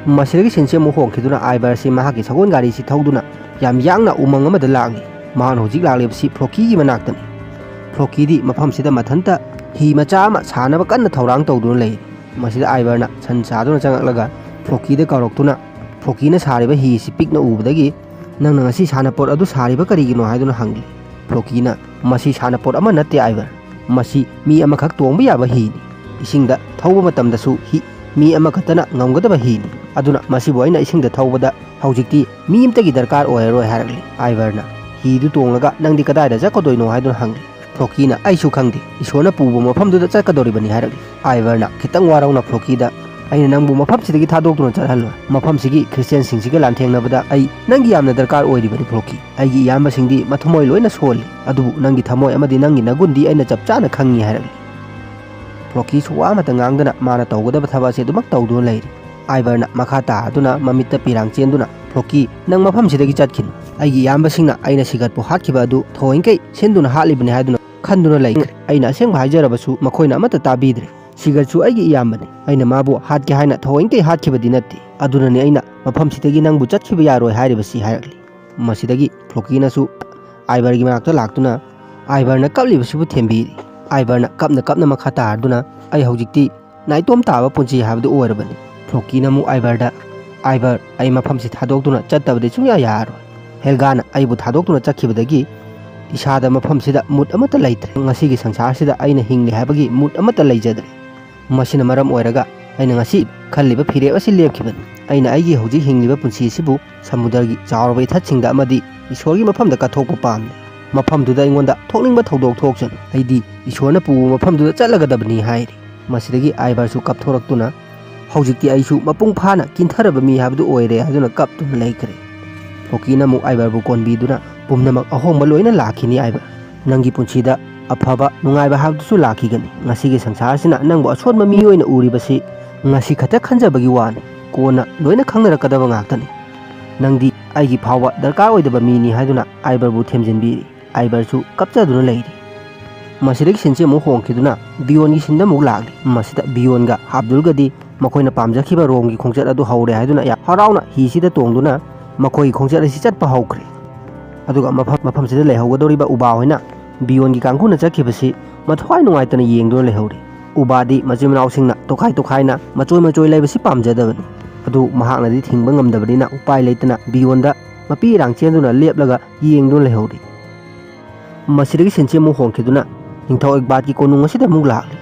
ꯃꯁꯤꯗꯒꯤ ꯁꯤꯟꯁꯤ ꯑꯃꯨꯛ ꯍꯣꯡꯈꯤꯗꯨꯅ ꯑꯥꯏꯕꯔꯁꯤ ꯃꯍꯥꯛꯀꯤ ꯁꯒꯣꯜ ꯒꯥꯔꯤꯁꯤ ꯊꯧꯗꯨꯅ ꯌꯥꯝ ꯌꯥꯡꯅ ꯎꯃꯪ ꯑꯃꯗ ꯂꯥꯛꯂꯤ꯫ ꯃꯍꯥꯛꯅ ꯍꯧꯖꯤꯛ ꯂꯥꯛꯂꯤꯕꯁꯤ ꯐ꯭ꯂꯣꯀꯤꯒꯤ ꯃꯅꯥꯛꯇꯅꯤ꯫ ꯐ꯭ꯂꯣꯀꯤꯗꯤ ꯃꯐꯝꯁꯤꯗ ꯃꯊꯟꯇ ꯍꯤ ꯃꯆꯥ ꯑꯃ ꯁꯥꯅꯕ ꯀꯟꯅ ꯊꯧꯔꯥꯡ ꯇꯧꯗꯨꯅ ꯂꯩꯔꯤ꯫ ꯃꯁꯤꯗ ꯑꯥꯏꯕꯔꯅ ꯁꯟ ꯆꯥꯗꯨꯅ ꯆꯪꯂꯛꯂꯒ ꯐ꯭ꯂꯣꯀꯤꯗ ꯀꯧꯔꯛꯇꯨꯅ ꯐ꯭ꯂꯣꯀꯤꯅ ꯁꯥꯔꯤꯕ ꯍꯤ ꯑꯁꯤ ꯄꯤꯛꯅ ꯎꯕꯗꯒꯤ, "ꯅꯪꯅ ꯉꯁꯤ ꯁꯥꯟꯅꯄꯣꯠ ꯑꯗꯨ ꯁꯥꯔꯤꯕ ꯀꯔꯤꯒꯤꯅꯣ?" ꯍꯥꯏꯗꯨꯅ ꯍꯪꯂꯤ꯫ ꯐ꯭ꯂꯣꯀꯤꯅ, "ꯃꯁꯤ ꯁꯥꯟꯅꯄꯣꯠ ꯑꯃ ꯅꯠꯇꯦ ꯑꯥꯏꯕꯔ꯫ ꯃꯁꯤ ꯃꯤ ꯑꯃꯈꯛ ꯇꯣꯡꯕ ꯌꯥꯕ ꯍꯤꯅꯤ꯫ ꯏꯁꯤꯡꯗ ꯊꯧꯕ ꯃꯇꯝꯗꯁꯨ ꯍꯤ ꯃꯤ ꯑꯃꯈꯛꯇꯅ ꯉꯝꯒꯗꯕ ꯍꯤꯅꯤ꯫ ꯑꯗꯨꯅ ꯃꯁꯤꯕꯨ ꯑꯩꯅ ꯏꯁꯤꯡꯗ ꯊꯧꯕꯗ ꯍꯧꯖꯤꯛꯇꯤ ꯃꯤ ꯑꯃꯇꯒꯤ ꯗꯔꯀꯥꯔ ꯑꯣꯏꯔꯔꯣꯏ" ꯍꯥꯏꯔꯛꯂꯤ꯫ ꯑꯥꯏꯕꯔꯅ, "ꯍꯤꯗꯨ ꯇꯣꯡꯂꯒ ꯅꯪꯗꯤ ꯀꯗꯥꯏꯗ ꯆꯠꯀꯗꯣꯏꯅꯣ?" ꯍꯥꯏꯗꯨꯅ ꯍꯪꯂꯤ꯫ ꯐ꯭ꯂꯣꯀꯤꯅ, "ꯑꯩꯁꯨ ꯈꯪꯗꯦ, ꯏꯁꯣꯔꯅ ꯄꯨꯕ ꯃꯐꯝꯗꯨꯗ ꯆꯠꯀꯗꯧꯔꯤꯕꯅꯤ" ꯍꯥꯏꯔꯛꯂꯤ꯫ ꯑꯥꯏꯕꯔꯅ ꯈꯤꯇꯪ ꯋꯥꯔꯧꯅ ꯐ꯭ꯂꯣꯀꯤꯗ, ꯑꯩꯅ ꯅꯪꯕꯨ ꯃꯐꯝꯁꯤꯗꯒꯤ ꯊꯥꯗꯣꯛꯇꯨꯅ ꯆꯠꯍꯜꯂꯣꯏ꯫ ꯃꯐꯝꯁꯤꯒꯤ ꯈ꯭ꯔꯤꯁꯇꯤꯌꯥꯟꯁꯤꯡꯁꯤꯒ ꯂꯥꯟꯊꯦꯡꯅꯕꯗ ꯑꯩ ꯅꯪꯒꯤ ꯌꯥꯝꯅ ꯗꯔꯀꯥꯔ ꯑꯣꯏꯔꯤꯕꯅꯤ, ꯐ꯭ꯂꯣꯀꯤ꯫ ꯑꯩꯒꯤ ꯏꯌꯥꯝꯕꯁꯤꯡꯗꯤ ꯃꯊꯃꯣꯏ ꯂꯣꯏꯅ ꯁꯣꯜꯂꯤ, ꯑꯗꯨꯕꯨ ꯅꯪꯒꯤ ꯊꯃꯣꯏ ꯑꯃꯗꯤ ꯅꯪꯒꯤ ꯅꯒꯨꯟꯗꯤ ꯑꯩꯅ ꯆꯞ ꯆꯥꯅ ꯈꯪꯉꯤ ꯍꯥꯏꯔꯛꯂꯤ꯫ ꯐ꯭ꯂꯣꯀꯤꯁꯨ ꯋꯥ ꯑꯃꯠꯇ ꯉꯥꯡꯗꯅ ꯃꯥꯅ ꯇꯧꯒꯗꯕ ꯊꯕꯛ ꯑꯁꯤ ꯑꯗꯨꯃꯛ ꯇꯧꯗꯨꯅ ꯂꯩꯔꯤ꯫ ꯑꯥꯏꯕꯔꯅ ꯃꯈꯥ ꯇꯥꯗꯨꯅ ꯃꯃꯤꯠꯇ ꯄꯤꯔꯥꯡ ꯆꯦꯟꯗꯨꯅ, "ꯐ꯭ꯂꯣꯀꯤ, ꯅꯪ ꯃꯐꯝꯁꯤꯗꯒꯤ ꯆꯠꯈꯤꯅꯨ꯫ ꯑꯩꯒꯤ ꯏꯌꯥꯝꯕꯁꯤꯡꯅ ꯑꯩꯅ ꯁꯤꯒꯠꯄꯨ ꯍꯥꯠꯈꯤꯕ ꯑꯗꯨ ꯊꯑꯣꯏꯡꯀꯩ ꯁꯤꯟꯗꯨꯅ ꯍꯥꯠꯂꯤꯕꯅꯤ ꯍꯥꯏꯗꯨꯅ ꯈꯟꯗꯨꯅ ꯂꯩꯈ꯭ꯔꯦ꯫ ꯑꯩꯅ ꯑꯁꯦꯡꯕ ꯍꯥꯏꯖꯔꯕꯁꯨ ꯃꯈꯣꯏꯅ ꯑꯃꯠꯇ ꯇꯥꯕꯤꯗ꯭ꯔꯦ꯫ ꯁꯤꯒꯠꯁꯨ ꯑꯩꯒꯤ ꯏꯌꯥꯝꯕꯅꯤ꯫ ꯑꯩꯅ ꯃꯥꯕꯨ ꯍꯥꯠꯀꯦ ꯍꯥꯏꯅ ꯊꯑꯣꯏꯡꯀꯩ ꯍꯥꯠꯈꯤꯕꯗꯤ ꯅꯠꯇꯦ꯫ ꯑꯗꯨꯅꯅꯤ ꯑꯩꯅ ꯃꯐꯝꯁꯤꯗꯒꯤ ꯅꯪꯕꯨ ꯆꯠꯈꯤꯕ ꯌꯥꯔꯣꯏ ꯍꯥꯏꯔꯤꯕꯁꯤ" ꯍꯥꯏꯔꯛꯂꯤ꯫ ꯃꯁꯤꯗꯒꯤ ꯐ꯭ꯂꯣꯀꯤꯅꯁꯨ ꯑꯥꯏꯕꯔꯒꯤ ꯃꯅꯥꯛꯇ ꯂꯥꯛꯇꯨꯅ ꯑꯥꯏꯕꯔꯅ ꯀꯞꯂꯤꯕꯁꯤꯕꯨ ꯊꯦꯝꯕꯤꯔꯤ꯫ ꯑꯥꯏꯕꯔꯅ ꯀꯞꯅ ꯀꯞꯅ ꯃꯈꯥ ꯇꯥꯔꯗꯨꯅ, "ꯑꯩ ꯍꯧꯖꯤꯛꯇꯤ ꯅꯥꯏꯇꯣꯝ ꯇꯥꯕ ꯄꯨꯟꯁꯤ ꯍꯥꯏꯕꯗꯨ ꯑꯣꯏꯔꯕꯅꯤ꯫" ꯐ꯭ꯂꯣꯀꯤꯅ ꯑꯃꯨꯛ ꯑꯥꯏꯕꯔꯗ, "ꯑꯥꯏꯕꯔ, ꯑꯩ ꯃꯐꯝꯁꯤ ꯊꯥꯗꯣꯛꯇꯨꯅ ꯆꯠꯇꯕꯗꯤ ꯁꯨꯡꯌꯥ ꯌꯥꯔꯣꯏ꯫ ꯍꯦꯜꯒꯥꯅ ꯑꯩꯕꯨ ꯊꯥꯗꯣꯛꯇꯨꯅ ꯆꯠꯈꯤꯕꯗꯒꯤ ꯏꯁꯥꯗ ꯃꯐꯝꯁꯤꯗ ꯃꯨꯠ ꯑꯃꯠꯇ ꯂꯩꯇ꯭ꯔꯦ꯫ ꯉꯁꯤꯒꯤ ꯁꯪꯁꯥꯔꯁꯤꯗ ꯑꯩꯅ ꯍꯤꯡꯂꯤ ꯍꯥꯏꯕꯒꯤ ꯃꯨꯠ ꯑꯃꯠꯇ ꯂꯩꯖꯗ꯭ꯔꯦ꯫ ꯃꯁꯤꯅ ꯃꯔꯝ ꯑꯣꯏꯔꯒ ꯑꯩꯅ ꯉꯁꯤ ꯈꯜꯂꯤꯕ ꯐꯤꯔꯦꯞ ꯑꯁꯤ ꯂꯦꯞꯈꯤꯕꯅꯤ꯫ ꯑꯩꯅ ꯑꯩꯒꯤ ꯍꯧꯖꯤꯛ ꯍꯤꯡꯂꯤꯕ ꯄꯨꯟꯁꯤ ꯑꯁꯤꯕꯨ ꯁꯃꯨꯗ꯭ꯔꯒꯤ ꯆꯥꯎꯔꯕ ꯏꯊꯠꯁꯤꯡꯗ ꯑꯃꯗꯤ ꯏꯁꯣꯔꯒꯤ ꯃꯐꯝꯗ ꯀꯠꯊꯣꯛꯄ ꯄꯥꯝꯂꯦ꯫ ꯃꯐꯝꯗꯨꯗ ꯑꯩꯉꯣꯟꯗ ꯊꯣꯛꯅꯤꯡꯕ ꯊꯧꯗꯣꯛ ꯊꯣꯛꯁꯅꯨ, ꯑꯩꯗꯤ ꯏꯁꯣꯔꯅ ꯄꯨꯕ ꯃꯐꯝꯗꯨꯗ ꯆꯠꯂꯒꯗꯕꯅꯤ" ꯍꯥꯏꯔꯤ꯫ ꯃꯁꯤꯗꯒꯤ ꯑꯥꯏꯕꯔꯁꯨ ꯀꯞꯊꯣꯔꯛꯇꯨꯅ, "ꯍꯧꯖꯤꯛꯇꯤ ꯑꯩꯁꯨ ꯃꯄꯨꯡ ꯐꯥꯅ ꯀꯤꯟꯊꯔꯕ ꯃꯤ ꯍꯥꯏꯕꯗꯨ ꯑꯣꯏꯔꯦ" ꯍꯥꯏꯗꯨꯅ ꯀꯞꯇꯨꯅ ꯂꯩꯈ꯭ꯔꯦ꯫ ꯐ꯭ꯂꯣꯀꯤꯅ ꯑꯃꯨꯛ ꯑꯥꯏꯕꯔꯕꯨ ꯀꯣꯟꯕꯤꯗꯨꯅ, "ꯄꯨꯝꯅꯃꯛ ꯑꯍꯣꯡꯕ ꯂꯣꯏꯅ ꯂꯥꯛꯈꯤꯅꯤ ꯑꯥꯏꯕꯔ꯫ ꯅꯪꯒꯤ ꯄꯨꯟꯁꯤꯗ ꯑꯐꯕ ꯅꯨꯡꯉꯥꯏꯕ ꯍꯥꯏꯕꯗꯨꯁꯨ ꯂꯥꯛꯈꯤꯒꯅꯤ꯫ ꯉꯁꯤꯒꯤ ꯁꯪꯁꯥꯔꯁꯤꯅ ꯅꯪꯕꯨ ꯑꯁꯣꯟꯕ ꯃꯤ ꯑꯣꯏꯅ ꯎꯔꯤꯕꯁꯤ ꯉꯁꯤ ꯈꯛꯇ ꯈꯟꯖꯕꯒꯤ ꯋꯥꯅꯤ꯫ ꯀꯣꯟꯅ ꯂꯣꯏꯅ ꯈꯪꯅꯔꯛꯀꯗꯕ ꯉꯥꯛꯇꯅꯤ꯫ ꯅꯪꯗꯤ ꯑꯩꯒꯤ ꯐꯥꯎꯕ ꯗꯔꯀꯥꯔ ꯑꯣꯏꯗꯕ ꯃꯤꯅꯤ" ꯍꯥꯏꯗꯨꯅ ꯑꯥꯏꯕꯔꯕꯨ ꯊꯦꯝꯖꯤꯟꯕꯤꯔꯤ꯫ ꯑꯥꯏꯕꯔꯁꯨ ꯀꯞꯆꯗꯨꯅ ꯂꯩꯔꯤ꯫ ꯃꯁꯤꯗꯒꯤ ꯁꯤꯟꯁꯤ ꯑꯃꯨꯛ ꯍꯣꯡꯈꯤꯗꯨꯅ ꯕꯤꯌꯣꯟꯒꯤ ꯁꯤꯟꯗ ꯑꯃꯨꯛ ꯂꯥꯛꯂꯤ꯫ ꯃꯁꯤꯗ ꯕꯤꯌꯣꯟꯒ ꯍꯥꯞꯗꯨꯜꯒꯗꯤ ꯃꯈꯣꯏꯅ ꯄꯥꯝꯖꯈꯤꯕ ꯔꯣꯝꯒꯤ ꯈꯣꯡꯆꯠ ꯑꯗꯨ ꯍꯧꯔꯦ ꯍꯥꯏꯗꯨꯅ ꯌꯥꯝ ꯍꯔꯥꯎꯅ ꯍꯤꯁꯤꯗ ꯇꯣꯡꯗꯨꯅ ꯃꯈꯣꯏꯒꯤ ꯈꯣꯡꯆꯠ ꯑꯁꯤ ꯆꯠꯄ ꯍꯧꯈ꯭ꯔꯦ꯫ ꯑꯗꯨꯒ ꯃꯐꯝ, ꯃꯐꯝꯁꯤꯗ ꯂꯩꯍꯧꯒꯗꯧꯔꯤꯕ ꯎꯕꯥ ꯍꯣꯏꯅ ꯕꯤꯌꯣꯟꯒꯤ ꯀꯥꯡꯕꯨꯅ ꯆꯠꯈꯤꯕꯁꯤ ꯃꯊ꯭ꯋꯥꯏ ꯅꯨꯡꯉꯥꯏꯇꯅ ꯌꯦꯡꯗꯨꯅ ꯂꯩꯍꯧꯔꯤ꯫ ꯎꯕꯥꯗꯤ ꯃꯆꯤꯟ ꯃꯅꯥꯎꯁꯤꯡꯅ ꯇꯣꯈꯥꯏ ꯇꯣꯈꯥꯏꯅ ꯃꯆꯣꯏ ꯃꯆꯣꯏ ꯂꯩꯕꯁꯤ ꯄꯥꯝꯖꯗꯕꯅꯤ꯫ ꯑꯗꯨ ꯃꯍꯥꯛꯅꯗꯤ ꯊꯤꯡꯕ ꯉꯝꯗꯕꯅꯤꯅ ꯎꯄꯥꯏ ꯂꯩꯇꯅ ꯕꯤꯌꯣꯟꯗ ꯃꯄꯤ ꯏꯔꯥꯡ ꯆꯦꯟꯗꯨꯅ ꯂꯦꯞꯂꯒ ꯌꯦꯡꯗꯨꯅ ꯂꯩꯍꯧꯔꯤ꯫ ꯃꯁꯤꯗꯒꯤ ꯁꯤꯟꯁꯤ ꯑꯃꯨꯛ ꯍꯣꯡꯈꯤꯗꯨꯅ ꯅꯤꯡꯊꯧ ꯑꯦꯛꯕꯥꯠꯀꯤ ꯀꯣꯅꯨꯡ ꯑꯁꯤꯗ ꯑꯃꯨꯛ ꯂꯥꯛꯂꯤ꯫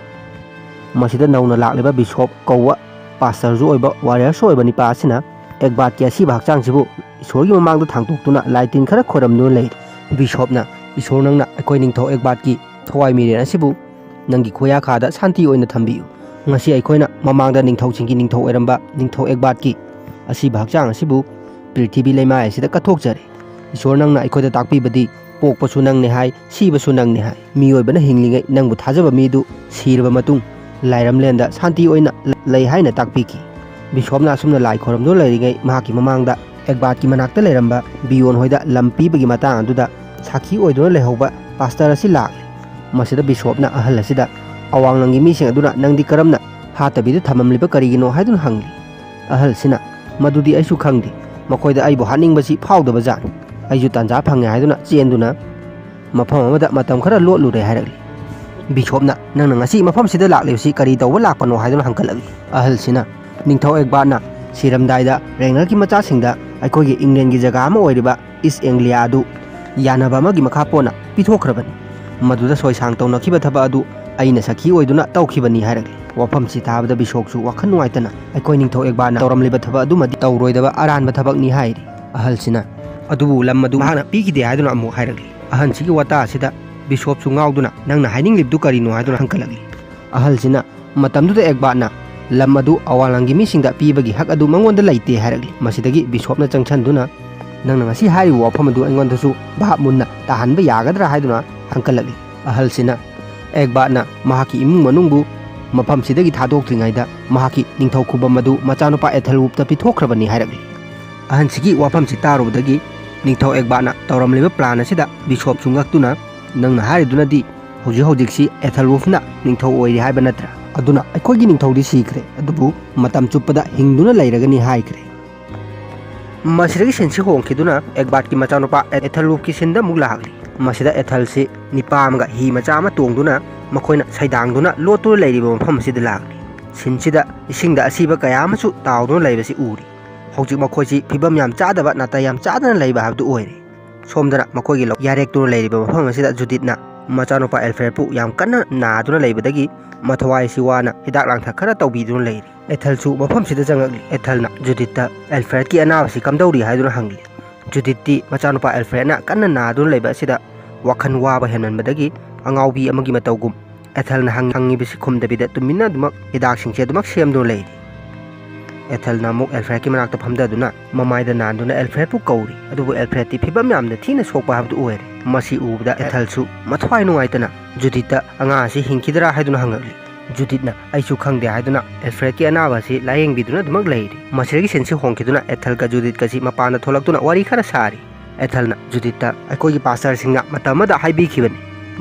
ꯃꯁꯤꯗ ꯅꯧꯅ ꯂꯥꯛꯂꯤꯕ ꯕꯤꯁꯣꯞ ꯀꯧꯕ ꯄꯥꯁꯇꯔꯁꯨ ꯑꯣꯏꯕ ꯋꯥꯔꯤꯌꯔꯁꯨ ꯑꯣꯏꯕ ꯅꯤꯄꯥ ꯑꯁꯤꯅ ꯑꯦꯛꯕꯥꯠꯀꯤ ꯑꯁꯤꯕ ꯍꯛꯆꯥꯡꯁꯤꯕꯨ ꯏꯁꯣꯔꯒꯤ ꯃꯃꯥꯡꯗ ꯊꯥꯡꯗꯣꯛꯇꯨꯅ ꯂꯥꯏ ꯇꯤꯟ ꯈꯔ ꯈꯣꯏꯔꯝꯗꯨꯅ ꯂꯩꯔꯤ꯫ ꯕꯤꯁꯣꯞꯅ, "ꯏꯁꯣꯔ, ꯅꯪꯅ ꯑꯩꯈꯣꯏ ꯅꯤꯡꯊꯧ ꯑꯦꯛꯕꯥꯠꯀꯤ ꯊꯋꯥꯏ ꯃꯤꯔꯦꯟ ꯑꯁꯤꯕꯨ ꯅꯪꯒꯤ ꯈꯨꯌꯥꯈꯥꯗ ꯁꯥꯟꯇꯤ ꯑꯣꯏꯅ ꯊꯝꯕꯤꯌꯨ꯫ ꯉꯁꯤ ꯑꯩꯈꯣꯏꯅ ꯃꯃꯥꯡꯗ ꯅꯤꯡꯊꯧꯁꯤꯡꯒꯤ ꯅꯤꯡꯊꯧ ꯑꯣꯏꯔꯝꯕ ꯅꯤꯡꯊꯧ ꯑꯦꯛꯕꯥꯠꯀꯤ ꯑꯁꯤꯕ ꯍꯛꯆꯥꯡ ꯑꯁꯤꯕꯨ ꯄ꯭ꯔꯤꯊꯤꯕꯤ ꯂꯩꯃꯥꯏ ꯑꯁꯤꯗ ꯀꯠꯊꯣꯛꯆꯔꯦ꯫ ꯏꯁꯣꯔ, ꯅꯪꯅ ꯑꯩꯈꯣꯏꯗ ꯇꯥꯛꯄꯤꯕꯗꯤ ꯄꯣꯛꯄꯁꯨ ꯅꯪꯅꯤ ꯍꯥꯏ, ꯁꯤꯕꯁꯨ ꯅꯪꯅꯤ ꯍꯥꯏ꯫ ꯃꯤꯑꯣꯏꯕꯅ ꯍꯤꯡꯂꯤꯉꯩ ꯅꯪꯕꯨ ꯊꯥꯖꯕ ꯃꯤꯗꯨ ꯁꯤꯔꯕ ꯃꯇꯨꯡ ꯂꯥꯏꯔꯝꯂꯦꯟꯗ ꯁꯥꯟꯇꯤ ꯑꯣꯏꯅ ꯂꯩ ꯍꯥꯏꯅ ꯇꯥꯛꯄꯤꯈꯤ꯫ ꯕꯤꯁꯣꯞꯅ ꯑꯁꯨꯝꯅ ꯂꯥꯏ ꯈꯣꯏꯔꯝꯗꯨꯅ ꯂꯩꯔꯤꯉꯩ ꯃꯍꯥꯛꯀꯤ ꯃꯃꯥꯡꯗ ꯑꯦꯛꯕꯥꯠꯀꯤ ꯃꯅꯥꯛꯇ ꯂꯩꯔꯝꯕ ꯕꯤꯌꯣꯟ ꯍꯣꯏꯗ ꯂꯝ ꯄꯤꯕꯒꯤ ꯃꯇꯥꯡ ꯑꯗꯨꯗ ꯁꯥꯈꯤ ꯑꯣꯏꯗꯨꯅ ꯂꯩꯍꯧꯕ ꯄꯥꯁꯇꯔ ꯑꯁꯤ ꯂꯥꯛꯂꯦ꯫ ꯃꯁꯤꯗ ꯕꯤꯁꯣꯞꯅ ꯑꯍꯜ ꯑꯁꯤꯗ, "ꯑꯋꯥꯡꯂꯝꯒꯤ ꯃꯤꯁꯤꯡ ꯑꯗꯨꯅ ꯅꯪꯗꯤ ꯀꯔꯝꯅ ꯍꯥꯠꯇꯕꯤꯗ ꯊꯝꯃꯝꯂꯤꯕ ꯀꯔꯤꯒꯤꯅꯣ?" ꯍꯥꯏꯗꯨꯅ ꯍꯪꯂꯤ꯫ ꯑꯍꯜꯁꯤꯅ, "ꯃꯗꯨꯗꯤ ꯑꯩꯁꯨ ꯈꯪꯗꯦ, ꯃꯈꯣꯏꯗ ꯑꯩꯕꯨ ꯍꯥꯠꯅꯤꯡꯕꯁꯤ ꯐꯥꯎꯗꯕ ꯖꯥꯠꯅꯤ꯫ ꯑꯩꯁꯨ ꯇꯥꯟꯖꯥ ꯐꯪꯉꯦ ꯍꯥꯏꯗꯨꯅ ꯆꯦꯟꯗꯨꯅ ꯃꯐꯝ ꯑꯃꯗ ꯃꯇꯝ ꯈꯔ ꯂꯣꯠꯂꯨꯔꯦ" ꯍꯥꯏꯔꯛꯂꯤ꯫ ꯕꯤꯁꯣꯞꯅ, "ꯅꯪꯅ ꯉꯁꯤ ꯃꯐꯝꯁꯤꯗ ꯂꯥꯛꯂꯤꯕꯁꯤ ꯀꯔꯤ ꯇꯧꯕ ꯂꯥꯛꯄꯅꯣ?" ꯍꯥꯏꯗꯨꯅ ꯍꯪꯒꯠꯂꯛꯂꯤ꯫ ꯑꯍꯜꯁꯤꯅ, "ꯅꯤꯡꯊꯧ ꯑꯦꯛꯕꯥꯠꯅ ꯁꯤꯔꯝꯗꯥꯏꯗ ꯔꯦꯡꯅꯔꯒꯤ ꯃꯆꯥꯁꯤꯡꯗ ꯑꯩꯈꯣꯏꯒꯤ ꯏꯪꯂꯦꯟꯒꯤ ꯖꯒꯥ ꯑꯃ ꯑꯣꯏꯔꯤꯕ ꯏꯁ ꯑꯦꯡꯂꯤꯌꯥ ꯑꯗꯨ ꯌꯥꯅꯕ ꯑꯃꯒꯤ ꯃꯈꯥ ꯄꯣꯟꯅ ꯄꯤꯊꯣꯛꯈ꯭ꯔꯕꯅꯤ꯫ ꯃꯗꯨꯗ ꯁꯣꯏꯁꯥꯡ ꯇꯧꯅꯈꯤꯕ ꯊꯕꯛ ꯑꯗꯨ ꯑꯩꯅ ꯁꯈꯤ ꯑꯣꯏꯗꯨꯅ ꯇꯧꯈꯤꯕꯅꯤ" ꯍꯥꯏꯔꯛꯂꯤ꯫ ꯋꯥꯐꯝꯁꯤ ꯇꯥꯕꯗ ꯕꯤꯁꯣꯞꯁꯨ ꯋꯥꯈꯜ ꯅꯨꯡꯉꯥꯏꯇꯅ, "ꯑꯩꯈꯣꯏ ꯅꯤꯡꯊꯧ ꯑꯦꯛꯕꯥꯠꯅ ꯇꯧꯔꯝꯂꯤꯕ ꯊꯕꯛ ꯑꯗꯨꯃꯗꯤ ꯇꯧꯔꯣꯏꯗꯕ ꯑꯔꯥꯟꯕ ꯊꯕꯛꯅꯤ" ꯍꯥꯏꯔꯤ꯫ ꯑꯍꯜꯁꯤꯅ, "ꯑꯗꯨꯕꯨ ꯂꯝ ꯑꯗꯨ ꯃꯍꯥꯛꯅ ꯄꯤꯈꯤꯗꯦ" ꯍꯥꯏꯗꯨꯅ ꯑꯃꯨꯛ ꯍꯥꯏꯔꯛꯂꯤ꯫ ꯑꯍꯟꯁꯤꯒꯤ ꯋꯥꯇꯥ ꯑꯁꯤꯗ ꯕꯤꯁꯣꯞꯁꯨ ꯉꯥꯎꯗꯨꯅ, "ꯅꯪꯅ ꯍꯥꯏꯅꯤꯡꯂꯤꯕꯗꯨ ꯀꯔꯤꯅꯣ?" ꯍꯥꯏꯗꯨꯅ ꯍꯪꯒꯠꯂꯛꯂꯤ꯫ ꯑꯍꯜꯁꯤꯅ, "ꯃꯇꯝꯗꯨꯗ ꯑꯦꯛꯕꯥꯠꯅ ꯂꯝ ꯑꯗꯨ ꯑꯋꯥꯡꯂꯝꯒꯤ ꯃꯤꯁꯤꯡꯗ ꯄꯤꯕꯒꯤ ꯍꯛ ꯑꯗꯨ ꯃꯉꯣꯟꯗ ꯂꯩꯇꯦ" ꯍꯥꯏꯔꯛꯂꯤ꯫ ꯃꯁꯤꯗꯒꯤ ꯕꯤꯁꯣꯞꯅ ꯆꯪꯁꯤꯟꯗꯨꯅ, "ꯅꯪꯅ ꯉꯁꯤ ꯍꯥꯏꯔꯤꯕ ꯋꯥꯐꯝ ꯑꯗꯨ ꯑꯩꯉꯣꯟꯗꯁꯨ ꯚꯥꯞ ꯃꯨꯟꯅ ꯇꯥꯍꯟꯕ ꯌꯥꯒꯗ꯭ꯔꯥ?" ꯍꯥꯏꯗꯨꯅ ꯍꯪꯒꯠꯂꯛꯂꯤ꯫ ꯑꯍꯜꯁꯤꯅ, "ꯑꯦꯛꯕꯥꯠꯅ ꯃꯍꯥꯛꯀꯤ ꯏꯃꯨꯡ ꯃꯅꯨꯡꯕꯨ ꯃꯐꯝꯁꯤꯗꯒꯤ ꯊꯥꯗꯣꯛꯇ꯭ꯔꯤꯉꯩꯗ ꯃꯍꯥꯛꯀꯤ ꯅꯤꯡꯊꯧ ꯈꯨꯕꯝ ꯑꯗꯨ ꯃꯆꯥꯅꯨꯄꯥ ꯑꯦꯊꯦꯜꯋꯨꯐꯇ ꯄꯤꯊꯣꯛꯈ꯭ꯔꯕꯅꯤ" ꯍꯥꯏꯔꯛꯂꯤ꯫ ꯑꯍꯟꯁꯤꯒꯤ ꯋꯥꯐꯝꯁꯤ ꯇꯥꯔꯨꯕꯗꯒꯤ ꯅꯤꯡꯊꯧ ꯑꯦꯛꯕꯥꯠꯅ ꯇꯧꯔꯝꯂꯤꯕ ꯄ꯭ꯂꯥꯟ ꯑꯁꯤꯗ ꯕꯤꯁꯣꯞꯁꯨ ꯉꯛꯇꯨꯅ, "ꯅꯪꯅ ꯍꯥꯏꯔꯤꯗꯨꯅꯗꯤ ꯍꯧꯖꯤꯛ ꯍꯧꯖꯤꯛꯁꯤ ꯑꯦꯊꯦꯜꯋꯨꯐꯅ ꯅꯤꯡꯊꯧ ꯑꯣꯏꯔꯤ ꯍꯥꯏꯕ ꯅꯠꯇ꯭ꯔꯥ? ꯑꯗꯨꯅ ꯑꯩꯈꯣꯏꯒꯤ ꯅꯤꯡꯊꯧꯗꯤ ꯁꯤꯈ꯭ꯔꯦ, ꯑꯗꯨꯕꯨ ꯃꯇꯝ ꯆꯨꯞꯄꯗ ꯍꯤꯡꯗꯨꯅ ꯂꯩꯔꯒꯅꯤ" ꯍꯥꯏꯈ꯭ꯔꯦ꯫ ꯃꯁꯤꯗꯒꯤ ꯁꯤꯟꯁꯤ ꯍꯣꯡꯈꯤꯗꯨꯅ ꯑꯦꯛꯕꯥꯠꯀꯤ ꯃꯆꯥꯅꯨꯄꯥ ꯑꯦꯊꯦꯜꯋꯨꯐꯀꯤ ꯁꯤꯟꯗ ꯑꯃꯨꯛ ꯂꯥꯛꯂꯤ꯫ ꯃꯁꯤꯗ ꯑꯦꯊꯦꯜꯁꯤ ꯅꯤꯄꯥ ꯑꯃꯒ ꯍꯤ ꯃꯆꯥ ꯑꯃ ꯇꯣꯡꯗꯨꯅ ꯃꯈꯣꯏꯅ ꯁꯩꯗꯥꯡꯗꯨꯅ ꯂꯣꯠꯇꯨꯅ ꯂꯩꯔꯤꯕ ꯃꯐꯝ ꯑꯁꯤꯗ ꯂꯥꯛꯂꯤ꯫ ꯁꯤꯟꯁꯤꯗ ꯏꯁꯤꯡꯗ ꯑꯁꯤꯕ ꯀꯌꯥ ꯑꯃꯁꯨ ꯇꯥꯎꯗꯨꯅ ꯂꯩꯕꯁꯤ ꯎꯔꯤ꯫ ꯍꯧꯖꯤꯛ ꯃꯈꯣꯏꯁꯤ ꯐꯤꯕꯝ ꯌꯥꯝ ꯆꯥꯗꯕ, ꯅꯥꯇꯩ ꯌꯥꯝ ꯆꯥꯗꯅ ꯂꯩꯕ ꯍꯥꯏꯕꯗꯨ ꯑꯣꯏꯔꯦ꯫ ꯁꯣꯝꯗꯅ ꯃꯈꯣꯏꯒꯤ ꯂꯧ ꯌꯥꯔꯦꯛꯇꯨꯅ ꯂꯩꯔꯤꯕ ꯃꯐꯝ ꯑꯁꯤꯗ ꯖꯨꯗꯤꯠꯅ ꯃꯆꯥꯅꯨꯄꯥ ꯑꯦꯜꯐ꯭ꯔꯦꯗꯄꯨ ꯌꯥꯝ ꯀꯟꯅ ꯅꯥꯗꯨꯅ ꯂꯩꯕꯗꯒꯤ ꯃꯊꯋꯥꯏꯁꯤ ꯋꯥꯅ ꯍꯤꯗꯥꯛ ꯂꯥꯡꯊꯛ ꯈꯔ ꯇꯧꯕꯤꯗꯨꯅ ꯂꯩꯔꯤ꯫ ꯑꯦꯊꯦꯜꯁꯨ ꯃꯐꯝꯁꯤꯗ ꯆꯪꯉꯛꯂꯤ꯫ ꯑꯦꯊꯦꯜꯅ ꯖꯨꯗꯤꯠꯇ ꯑꯦꯜꯐ꯭ꯔꯦꯗꯀꯤ ꯑꯅꯥꯕꯁꯤ ꯀꯝꯗꯧꯔꯤ ꯍꯥꯏꯗꯨꯅ ꯍꯪꯂꯤ꯫ ꯖꯨꯗꯤꯠꯇꯤ ꯃꯆꯥꯅꯨꯄꯥ ꯑꯦꯜꯐ꯭ꯔꯦꯗꯅ ꯀꯟꯅ ꯅꯥꯗꯨꯅ ꯂꯩꯕ ꯑꯁꯤꯗ ꯋꯥꯈꯜ ꯋꯥꯕ ꯍꯦꯟꯃꯟꯕꯗꯒꯤ ꯑꯉꯥꯎꯕꯤ ꯑꯃꯒꯤ ꯃꯇꯧꯒꯨꯝ ꯑꯦꯊꯦꯜꯅ ꯍꯪ-, ꯍꯪꯉꯤꯕꯁꯤ ꯈꯨꯝꯗꯕꯤꯗ ꯇꯨꯃꯤꯟꯅ ꯑꯗꯨꯃꯛ ꯍꯤꯗꯥꯛꯁꯤꯡꯁꯦ ꯑꯗꯨꯃꯛ ꯁꯦꯝꯗꯨꯅ ꯂꯩꯔꯤ꯫ ꯑꯦꯊꯦꯜꯅ ꯑꯃꯨꯛ ꯑꯦꯜꯐ꯭ꯔꯦꯗꯀꯤ ꯃꯅꯥꯛꯇ ꯐꯝꯗꯗꯨꯅ ꯃꯃꯥꯏꯗ ꯅꯥꯟꯗꯨꯅ ꯑꯦꯜꯐ꯭ꯔꯦꯗꯄꯨ ꯀꯧꯔꯤ꯫ ꯑꯗꯨꯕꯨ ꯑꯦꯜꯐ꯭ꯔꯦꯗꯇꯤ ꯐꯤꯕꯝ ꯌꯥꯝꯅ ꯊꯤꯅ ꯁꯣꯛꯄ ꯍꯥꯏꯕꯗꯨ ꯑꯣꯏꯔꯦ꯫ ꯃꯁꯤ ꯎꯕꯗ ꯑꯦꯊꯦꯜꯁꯨ ꯃꯊ꯭ꯋꯥꯏ ꯅꯨꯡꯉꯥꯏꯇꯅ ꯖꯨꯗꯤꯠꯇ "ꯑꯉꯥꯡ ꯑꯁꯤ ꯍꯤꯡꯈꯤꯗ꯭ꯔꯥ?" ꯍꯥꯏꯗꯨꯅ ꯍꯪꯂꯛꯂꯤ꯫ ꯖꯨꯗꯤꯠꯅ "ꯑꯩꯁꯨ ꯈꯪꯗꯦ" ꯍꯥꯏꯗꯨꯅ ꯑꯦꯜꯐ꯭ꯔꯦꯗꯀꯤ ꯑꯅꯥꯕ ꯑꯁꯤ ꯂꯥꯌꯦꯡꯕꯤꯗꯨꯅ ꯑꯗꯨꯃꯛ ꯂꯩꯔꯤ꯫ ꯃꯁꯤꯗꯒꯤ ꯁꯤꯟꯁꯤ ꯍꯣꯡꯈꯤꯗꯨꯅ ꯑꯦꯊꯦꯜꯒ ꯖꯨꯗꯤꯠꯀꯁꯤ ꯃꯄꯥꯟꯗ ꯊꯣꯛꯂꯛꯇꯨꯅ ꯋꯥꯔꯤ ꯈꯔ ꯁꯥꯔꯤ꯫ ꯑꯦꯊꯦꯜꯅ ꯖꯨꯗꯤꯠꯇ "ꯑꯩꯈꯣꯏꯒꯤ ꯄꯥꯁꯇꯔꯁꯤꯡꯅ ꯃꯇꯝ ꯑꯃꯗ ꯍꯥꯏꯕꯤꯈꯤꯕꯅꯤ,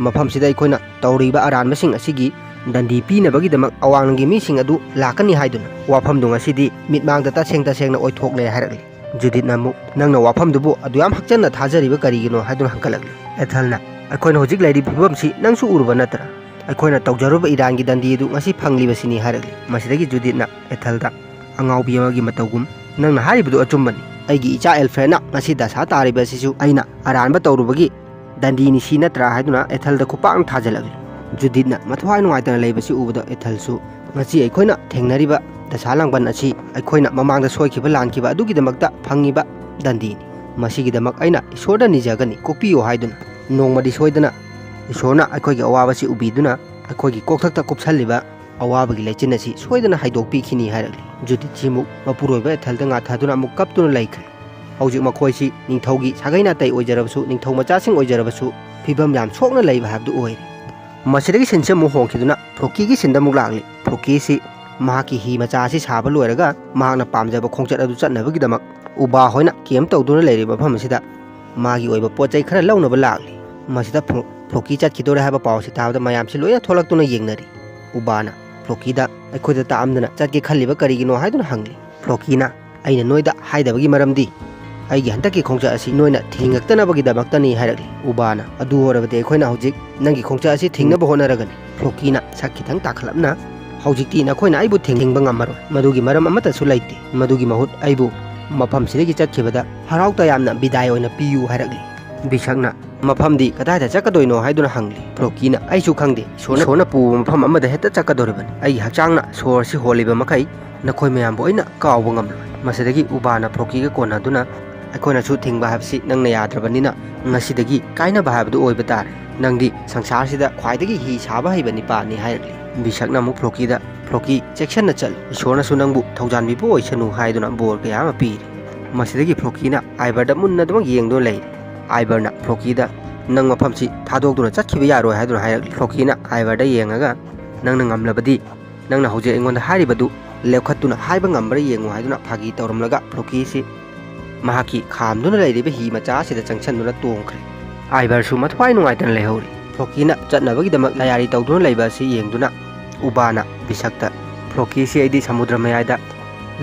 ꯃꯐꯝꯁꯤꯗ ꯑꯩꯈꯣꯏꯅ ꯇꯧꯔꯤꯕ ꯑꯔꯥꯟꯕꯁꯤꯡ ꯑꯁꯤꯒꯤ ꯗꯟꯗꯤ ꯄꯤꯅꯕꯒꯤꯗꯃꯛ ꯑꯋꯥꯡꯂꯝꯒꯤ ꯃꯤꯁꯤꯡ ꯑꯗꯨ ꯂꯥꯛꯀꯅꯤ ꯍꯥꯏꯗꯨꯅ꯫ ꯋꯥꯐꯝꯗꯨ ꯉꯁꯤꯗꯤ ꯃꯤꯠꯃꯥꯡꯗ ꯇꯁꯦꯡ ꯇꯁꯦꯡꯅ ꯑꯣꯏꯊꯣꯛꯂꯦ" ꯍꯥꯏꯔꯛꯂꯤ꯫ ꯖꯨꯗꯤꯠꯅ ꯑꯃꯨꯛ "ꯅꯪꯅ ꯋꯥꯐꯝꯗꯨꯕꯨ ꯑꯗꯨ ꯌꯥꯝ ꯍꯛꯆꯟꯅ ꯊꯥꯖꯔꯤꯕ ꯀꯔꯤꯒꯤꯅꯣ?" ꯍꯥꯏꯗꯨꯅ ꯍꯪꯒꯠꯂꯛꯂꯤ꯫ ꯑꯦꯊꯦꯜꯅ "ꯑꯩꯈꯣꯏꯅ ꯍꯧꯖꯤꯛ ꯂꯩꯔꯤꯕ ꯐꯤꯕꯝꯁꯤ ꯅꯪꯁꯨ ꯎꯔꯕ ꯅꯠꯇ꯭ꯔꯥ? ꯑꯩꯈꯣꯏꯅ ꯇꯧꯖꯔꯨꯕ ꯏꯔꯥꯟꯒꯤ ꯗꯟꯗꯤ ꯑꯗꯨ ꯉꯁꯤ ꯐꯪꯂꯤꯕꯁꯤꯅꯤ" ꯍꯥꯏꯔꯛꯂꯤ꯫ ꯃꯁꯤꯗꯒꯤ ꯖꯨꯗꯤꯠꯅ ꯑꯦꯊꯦꯜꯗ ꯑꯉꯥꯎꯕꯤ ꯑꯃꯒꯤ ꯃꯇꯧꯒꯨꯝ, "ꯅꯪꯅ ꯍꯥꯏꯔꯤꯕꯗꯨ ꯑꯆꯨꯝꯕꯅꯤ꯫ ꯑꯩꯒꯤ ꯏꯆꯥ ꯑꯦꯜꯐ꯭ꯔꯦꯗꯅ ꯉꯁꯤ ꯗꯁꯥ ꯇꯥꯔꯤꯕ ꯑꯁꯤꯁꯨ ꯑꯩꯅ ꯑꯔꯥꯟꯕ ꯇꯧꯔꯨꯕꯒꯤ ꯗꯟꯗꯤꯅꯤ ꯁꯤ ꯅꯠꯇ꯭ꯔꯥ?" ꯍꯥꯏꯗꯨꯅ ꯑꯦꯊꯦꯜꯗ ꯈꯨꯄꯥꯛꯅ ꯊꯥꯖꯤꯜꯂꯛꯂꯤ꯫ ꯖꯨꯗꯤꯠꯅ ꯃꯊ꯭ꯋꯥꯏ ꯅꯨꯡꯉꯥꯏꯇꯅ ꯂꯩꯕꯁꯤ ꯎꯕꯗ ꯑꯦꯊꯦꯜꯁꯨ "ꯉꯁꯤ ꯑꯩꯈꯣꯏꯅ ꯊꯦꯡꯅꯔꯤꯕ ꯗꯁꯥ ꯂꯥꯡꯕꯟ ꯑꯁꯤ ꯑꯩꯈꯣꯏꯅ ꯃꯃꯥꯡꯗ ꯁꯣꯏꯈꯤꯕ ꯂꯥꯟꯈꯤꯕ ꯑꯗꯨꯒꯤꯗꯃꯛꯇ ꯐꯪꯉꯤꯕ ꯗꯟꯗꯤꯅꯤ꯫ ꯃꯁꯤꯒꯤꯗꯃꯛ ꯑꯩꯅ ꯏꯁꯣꯔꯗ ꯅꯤꯖꯒꯅꯤ, ꯀꯣꯛꯄꯤꯌꯨ" ꯍꯥꯏꯗꯨꯅ꯫ "ꯅꯣꯡꯃꯗꯤ ꯁꯣꯏꯗꯅ ꯏꯁꯣꯔꯅ ꯑꯩꯈꯣꯏꯒꯤ ꯑꯋꯥꯕꯁꯤ ꯎꯕꯤꯗꯨꯅ ꯑꯩꯈꯣꯏꯒꯤ ꯀꯣꯛꯊꯛꯇ ꯀꯨꯞꯁꯜꯂꯤꯕ ꯑꯋꯥꯕꯒꯤ ꯂꯩꯆꯤꯟ ꯑꯁꯤ ꯁꯣꯏꯗꯅ ꯍꯥꯏꯗꯣꯛꯄꯤꯈꯤꯅꯤ" ꯍꯥꯏꯔꯛꯂꯤ꯫ ꯖꯨꯗꯤꯠꯁꯤ ꯑꯃꯨꯛ ꯃꯄꯨꯔꯣꯏꯕ ꯑꯦꯊꯦꯜꯗ ꯉꯥꯊꯗꯨꯅ ꯑꯃꯨꯛ ꯀꯞꯇꯨꯅ ꯂꯩꯈ꯭ꯔꯦ꯫ ꯍꯧꯖꯤꯛ ꯃꯈꯣꯏꯁꯤ ꯅꯤꯡꯊꯧꯒꯤ ꯁꯥꯒꯩ ꯅꯥꯇꯩ ꯑꯣꯏꯖꯔꯕꯁꯨ, ꯅꯤꯡꯊꯧ ꯃꯆꯥꯁꯤꯡ ꯑꯣꯏꯖꯔꯕꯁꯨ, ꯐꯤꯕꯝ ꯌꯥꯝ ꯁꯣꯛꯅ ꯂꯩꯕ ꯍꯥꯏꯕꯗꯨ ꯑꯣꯏꯔꯦ꯫ ꯃꯁꯤꯗꯒꯤ ꯁꯤꯟꯁꯤ ꯑꯃꯨꯛ ꯍꯣꯡꯈꯤꯗꯨꯅ ꯐ꯭ꯂꯣꯀꯤꯒꯤ ꯁꯤꯟꯗ ꯑꯃꯨꯛ ꯂꯥꯛꯂꯤ꯫ ꯐ꯭ꯂꯣꯀꯤꯁꯤ ꯃꯍꯥꯛꯀꯤ ꯍꯤ ꯃꯆꯥ ꯑꯁꯤ ꯁꯥꯕ ꯂꯣꯏꯔꯒ ꯃꯍꯥꯛꯅ ꯄꯥꯝꯖꯕ ꯈꯣꯡꯆꯠ ꯑꯗꯨ ꯆꯠꯅꯕꯒꯤꯗꯃꯛ ꯎꯕꯥ ꯍꯣꯏꯅ ꯀꯦꯝ ꯇꯧꯗꯨꯅ ꯂꯩꯔꯤꯕ ꯃꯐꯝ ꯑꯁꯤꯗ ꯃꯥꯒꯤ ꯑꯣꯏꯕ ꯄꯣꯠ ꯆꯩ ꯈꯔ ꯂꯧꯅꯕ ꯂꯥꯛꯂꯤ꯫ ꯃꯁꯤꯗ ꯐ꯭ꯂꯣ-, ꯐ꯭ꯂꯣꯀꯤ ꯆꯠꯈꯤꯗꯣꯔꯦ ꯍꯥꯏꯕ ꯄꯥꯎ ꯑꯁꯤ ꯇꯥꯕꯗ ꯃꯌꯥꯝꯁꯤ ꯂꯣꯏꯅ ꯊꯣꯛꯂꯛꯇꯨꯅ ꯌꯦꯡꯅꯔꯤ꯫ ꯎꯕꯥꯅ ꯐ꯭ꯂꯣꯀꯤꯗ "ꯑꯩꯈꯣꯏꯗ ꯇꯥꯛꯑꯝꯗꯅ ꯆꯠꯀꯦ ꯈꯜꯂꯤꯕ ꯀꯔꯤꯒꯤꯅꯣ?" ꯍꯥꯏꯗꯨꯅ ꯍꯪꯂꯤ꯫ ꯐ꯭ꯂꯣꯀꯤꯅ "ꯑꯩꯅ ꯅꯣꯏꯗ ꯍꯥꯏꯗꯕꯒꯤ ꯃꯔꯝꯗꯤ ꯑꯩꯒꯤ ꯍꯟꯗꯛꯀꯤ ꯈꯣꯡꯆꯠ ꯑꯁꯤ ꯅꯣꯏꯅ ꯊꯤꯡꯉꯛꯇꯅꯕꯒꯤꯗꯃꯛꯇꯅꯤ" ꯍꯥꯏꯔꯛꯂꯤ꯫ ꯎꯕꯥꯅ "ꯑꯗꯨ ꯑꯣꯏꯔꯕꯗꯤ ꯑꯩꯈꯣꯏꯅ ꯍꯧꯖꯤꯛ ꯅꯪꯒꯤ ꯈꯣꯡꯆꯠ ꯑꯁꯤ ꯊꯤꯡꯅꯕ ꯍꯣꯠꯅꯔꯒꯅꯤ꯫" ꯐ꯭ꯂꯣꯀꯤꯅ ꯁꯛ ꯈꯤꯇꯪ ꯇꯥꯈꯠꯂꯞꯅ "ꯍꯧꯖꯤꯛꯇꯤ ꯅꯈꯣꯏꯅ ꯑꯩꯕꯨ ꯊꯤꯡꯕ ꯉꯝꯃꯔꯣꯏ꯫ ꯃꯗꯨꯒꯤ ꯃꯔꯝ ꯑꯃꯠꯇꯁꯨ ꯂꯩꯇꯦ꯫ ꯃꯗꯨꯒꯤ ꯃꯍꯨꯠ ꯑꯩꯕꯨ ꯃꯐꯝꯁꯤꯗꯒꯤ ꯆꯠꯈꯤꯕꯗ ꯍꯔꯥꯎ ꯇꯌꯥꯝꯅ ꯕꯤꯗꯥꯏ ꯑꯣꯏꯅ ꯄꯤꯌꯨ" ꯍꯥꯏꯔꯛꯂꯤ꯫ ꯕꯤꯁꯛꯅ "ꯃꯐꯝꯗꯤ ꯀꯗꯥꯏꯗ ꯆꯠꯀꯗꯣꯏꯅꯣ?" ꯍꯥꯏꯗꯨꯅ ꯍꯪꯂꯤ꯫ ꯐ꯭ꯂꯣꯀꯤꯅ "ꯑꯩꯁꯨ ꯈꯪꯗꯦ꯫ ꯏꯁꯣꯔꯅ, ꯏꯁꯣꯔꯅ ꯄꯨꯕ ꯃꯐꯝ ꯑꯃꯗ ꯍꯦꯛꯇ ꯆꯠꯀꯗꯧꯔꯤꯕꯅꯤ꯫ ꯑꯩꯒꯤ ꯍꯛꯆꯥꯡꯅ ꯁꯣꯔꯁꯤ ꯍꯣꯜꯂꯤꯕ ꯃꯈꯩ ꯅꯈꯣꯏ ꯃꯌꯥꯝꯕꯨ ꯑꯩꯅ ꯀꯥꯎꯕ ꯉꯝꯂꯣꯏ꯫" ꯃꯁꯤꯗꯒꯤ ꯎꯕꯥꯅ ꯐ꯭ꯂꯣꯀꯤꯒ ꯀꯣꯟꯅꯗꯨꯅ ꯑꯩꯈꯣꯏꯅꯁꯨ ꯊꯤꯡꯕ ꯍꯥꯏꯕꯁꯤ ꯅꯪꯅ ꯌꯥꯗ꯭ꯔꯕꯅꯤꯅ ꯉꯁꯤꯗꯒꯤ ꯀꯥꯏꯅꯕ ꯍꯥꯏꯕꯗꯨ ꯑꯣꯏꯕ ꯇꯥꯔꯦ꯫ ꯅꯪꯗꯤ ꯁꯪꯁꯥꯔꯁꯤꯗ ꯈ꯭ꯋꯥꯏꯗꯒꯤ ꯍꯤ ꯁꯥꯕ ꯍꯩꯕ ꯅꯤꯄꯥꯅꯤ" ꯍꯥꯏꯔꯛꯂꯤ꯫ ꯕꯤꯁꯛꯅ ꯑꯃꯨꯛ ꯐ꯭ꯂꯣꯀꯤꯗ, "ꯐ꯭ꯂꯣꯀꯤ, ꯆꯦꯛꯁꯟꯅ ꯆꯠꯂꯨ, ꯏꯁꯣꯔꯅꯁꯨ ꯅꯪꯕꯨ ꯊꯧꯖꯥꯟꯕꯤꯕ ꯑꯣꯏꯁꯅꯨ" ꯍꯥꯏꯗꯨꯅ ꯕꯣꯔ ꯀꯌꯥ ꯑꯃ ꯄꯤꯔꯤ꯫ ꯃꯁꯤꯗꯒꯤ ꯐ꯭ꯂꯣꯀꯤꯅ ꯑꯥꯏꯚꯔꯗ ꯃꯨꯟꯅ ꯑꯗꯨꯃꯛ ꯌꯦꯡꯗꯨꯅ ꯂꯩꯔꯤ꯫ ꯑꯥꯏꯚꯔꯅ ꯐ꯭ꯂꯣꯀꯤꯗ, "ꯅꯪ ꯃꯐꯝꯁꯤ ꯊꯥꯗꯣꯛꯇꯨꯅ ꯆꯠꯈꯤꯕ ꯌꯥꯔꯣꯏ" ꯍꯥꯏꯗꯨꯅ ꯍꯥꯏꯔꯛꯂꯤ꯫ ꯐ꯭ꯂꯣꯀꯤꯅ ꯑꯥꯏꯚꯔꯗ ꯌꯦꯡꯉꯒ, "ꯅꯪꯅ ꯉꯝꯂꯕꯗꯤ ꯅꯪꯅ ꯍꯧꯖꯤꯛ ꯑꯩꯉꯣꯟꯗ ꯍꯥꯏꯔꯤꯕꯗꯨ ꯂꯦꯞꯈꯠꯇꯨꯅ ꯍꯥꯏꯕ ꯉꯝꯕ꯭ꯔꯥ ꯌꯦꯡꯉꯨ" ꯍꯥꯏꯗꯨꯅ ꯐꯥꯒꯤ ꯇꯧꯔꯝꯂꯒ ꯐ꯭ꯂꯣꯀꯤꯁꯤ ꯃꯍꯥꯛꯀꯤ ꯈꯥꯝꯗꯨꯅ ꯂꯩꯔꯤꯕ ꯍꯤ ꯃꯆꯥ ꯑꯁꯤꯗ ꯆꯪꯁꯤꯟꯗꯨꯅ ꯇꯣꯡꯈ꯭ꯔꯦ꯫ ꯑꯥꯏꯚꯔꯁꯨ ꯃꯊ꯭ꯋꯥꯏ ꯅꯨꯡꯉꯥꯏꯇꯅ ꯂꯩꯍꯧꯔꯤ꯫ ꯐ꯭ꯂꯣꯀꯤꯅ ꯆꯠꯅꯕꯒꯤꯗꯃꯛ ꯇꯌꯥꯔꯤ ꯇꯧꯗꯨꯅ ꯂꯩꯕ ꯑꯁꯤ ꯌꯦꯡꯗꯨꯅ ꯎꯕꯥꯅ ꯕꯤꯁꯛꯇ, "ꯐ꯭ꯂꯣꯀꯤꯁꯤ ꯑꯩꯗꯤ ꯁꯃꯨꯗ꯭ꯔ ꯃꯌꯥꯏꯗ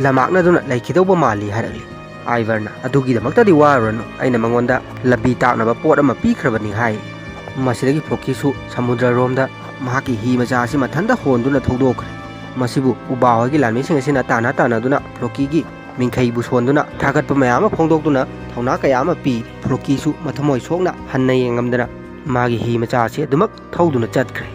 ꯂꯝꯃꯥꯛꯅꯗꯨꯅ ꯂꯩꯈꯤꯗꯧꯕ ꯃꯥꯜꯂꯤ" ꯍꯥꯏꯔꯛꯂꯤ꯫ ꯑꯥꯏꯚꯔꯅ, "ꯑꯗꯨꯒꯤꯗꯃꯛꯇꯗꯤ ꯋꯥꯔꯨꯔꯅꯨ, ꯑꯩꯅ ꯃꯉꯣꯟꯗ ꯂꯝꯕꯤ ꯇꯥꯛꯅꯕ ꯄꯣꯠ ꯑꯃ ꯄꯤꯈ꯭ꯔꯕꯅꯤ" ꯍꯥꯏ꯫ ꯃꯁꯤꯗꯒꯤ ꯐ꯭ꯂꯣꯀꯤꯁꯨ ꯁꯃꯨꯗ꯭ꯔꯔꯣꯝꯗ ꯃꯍꯥꯛꯀꯤ ꯍꯤ ꯃꯆꯥ ꯑꯁꯤ ꯃꯊꯟꯇ ꯍꯣꯟꯗꯨꯅ ꯊꯧꯗꯣꯛꯈ꯭ꯔꯦ꯫ ꯃꯁꯤꯕꯨ ꯎꯕꯥ ꯍꯣꯏꯒꯤ ꯂꯥꯟꯃꯤꯁꯤꯡ ꯑꯁꯤꯅ ꯇꯥꯟꯅ ꯇꯥꯟꯅꯗꯨꯅ ꯐ꯭ꯂꯣꯀꯤꯒꯤ ꯃꯤꯡꯈꯩꯕꯨ ꯁꯣꯟꯗꯨꯅ ꯊꯥꯒꯠꯄ ꯃꯌꯥꯝ ꯑꯃ ꯐꯣꯡꯗꯣꯛꯇꯨꯅ ꯊꯧꯅꯥ ꯀꯌꯥ ꯑꯃ ꯄꯤ꯫ ꯐ꯭ꯂꯣꯀꯤꯁꯨ ꯃꯊꯃꯣꯏ ꯁꯣꯛꯅ ꯍꯟꯅ ꯌꯦꯡꯉꯝꯗꯅ ꯃꯥꯒꯤ ꯍꯤ ꯃꯆꯥ ꯑꯁꯤ ꯑꯗꯨꯃꯛ ꯊꯧꯗꯨꯅ ꯆꯠꯈ꯭ꯔꯦ꯫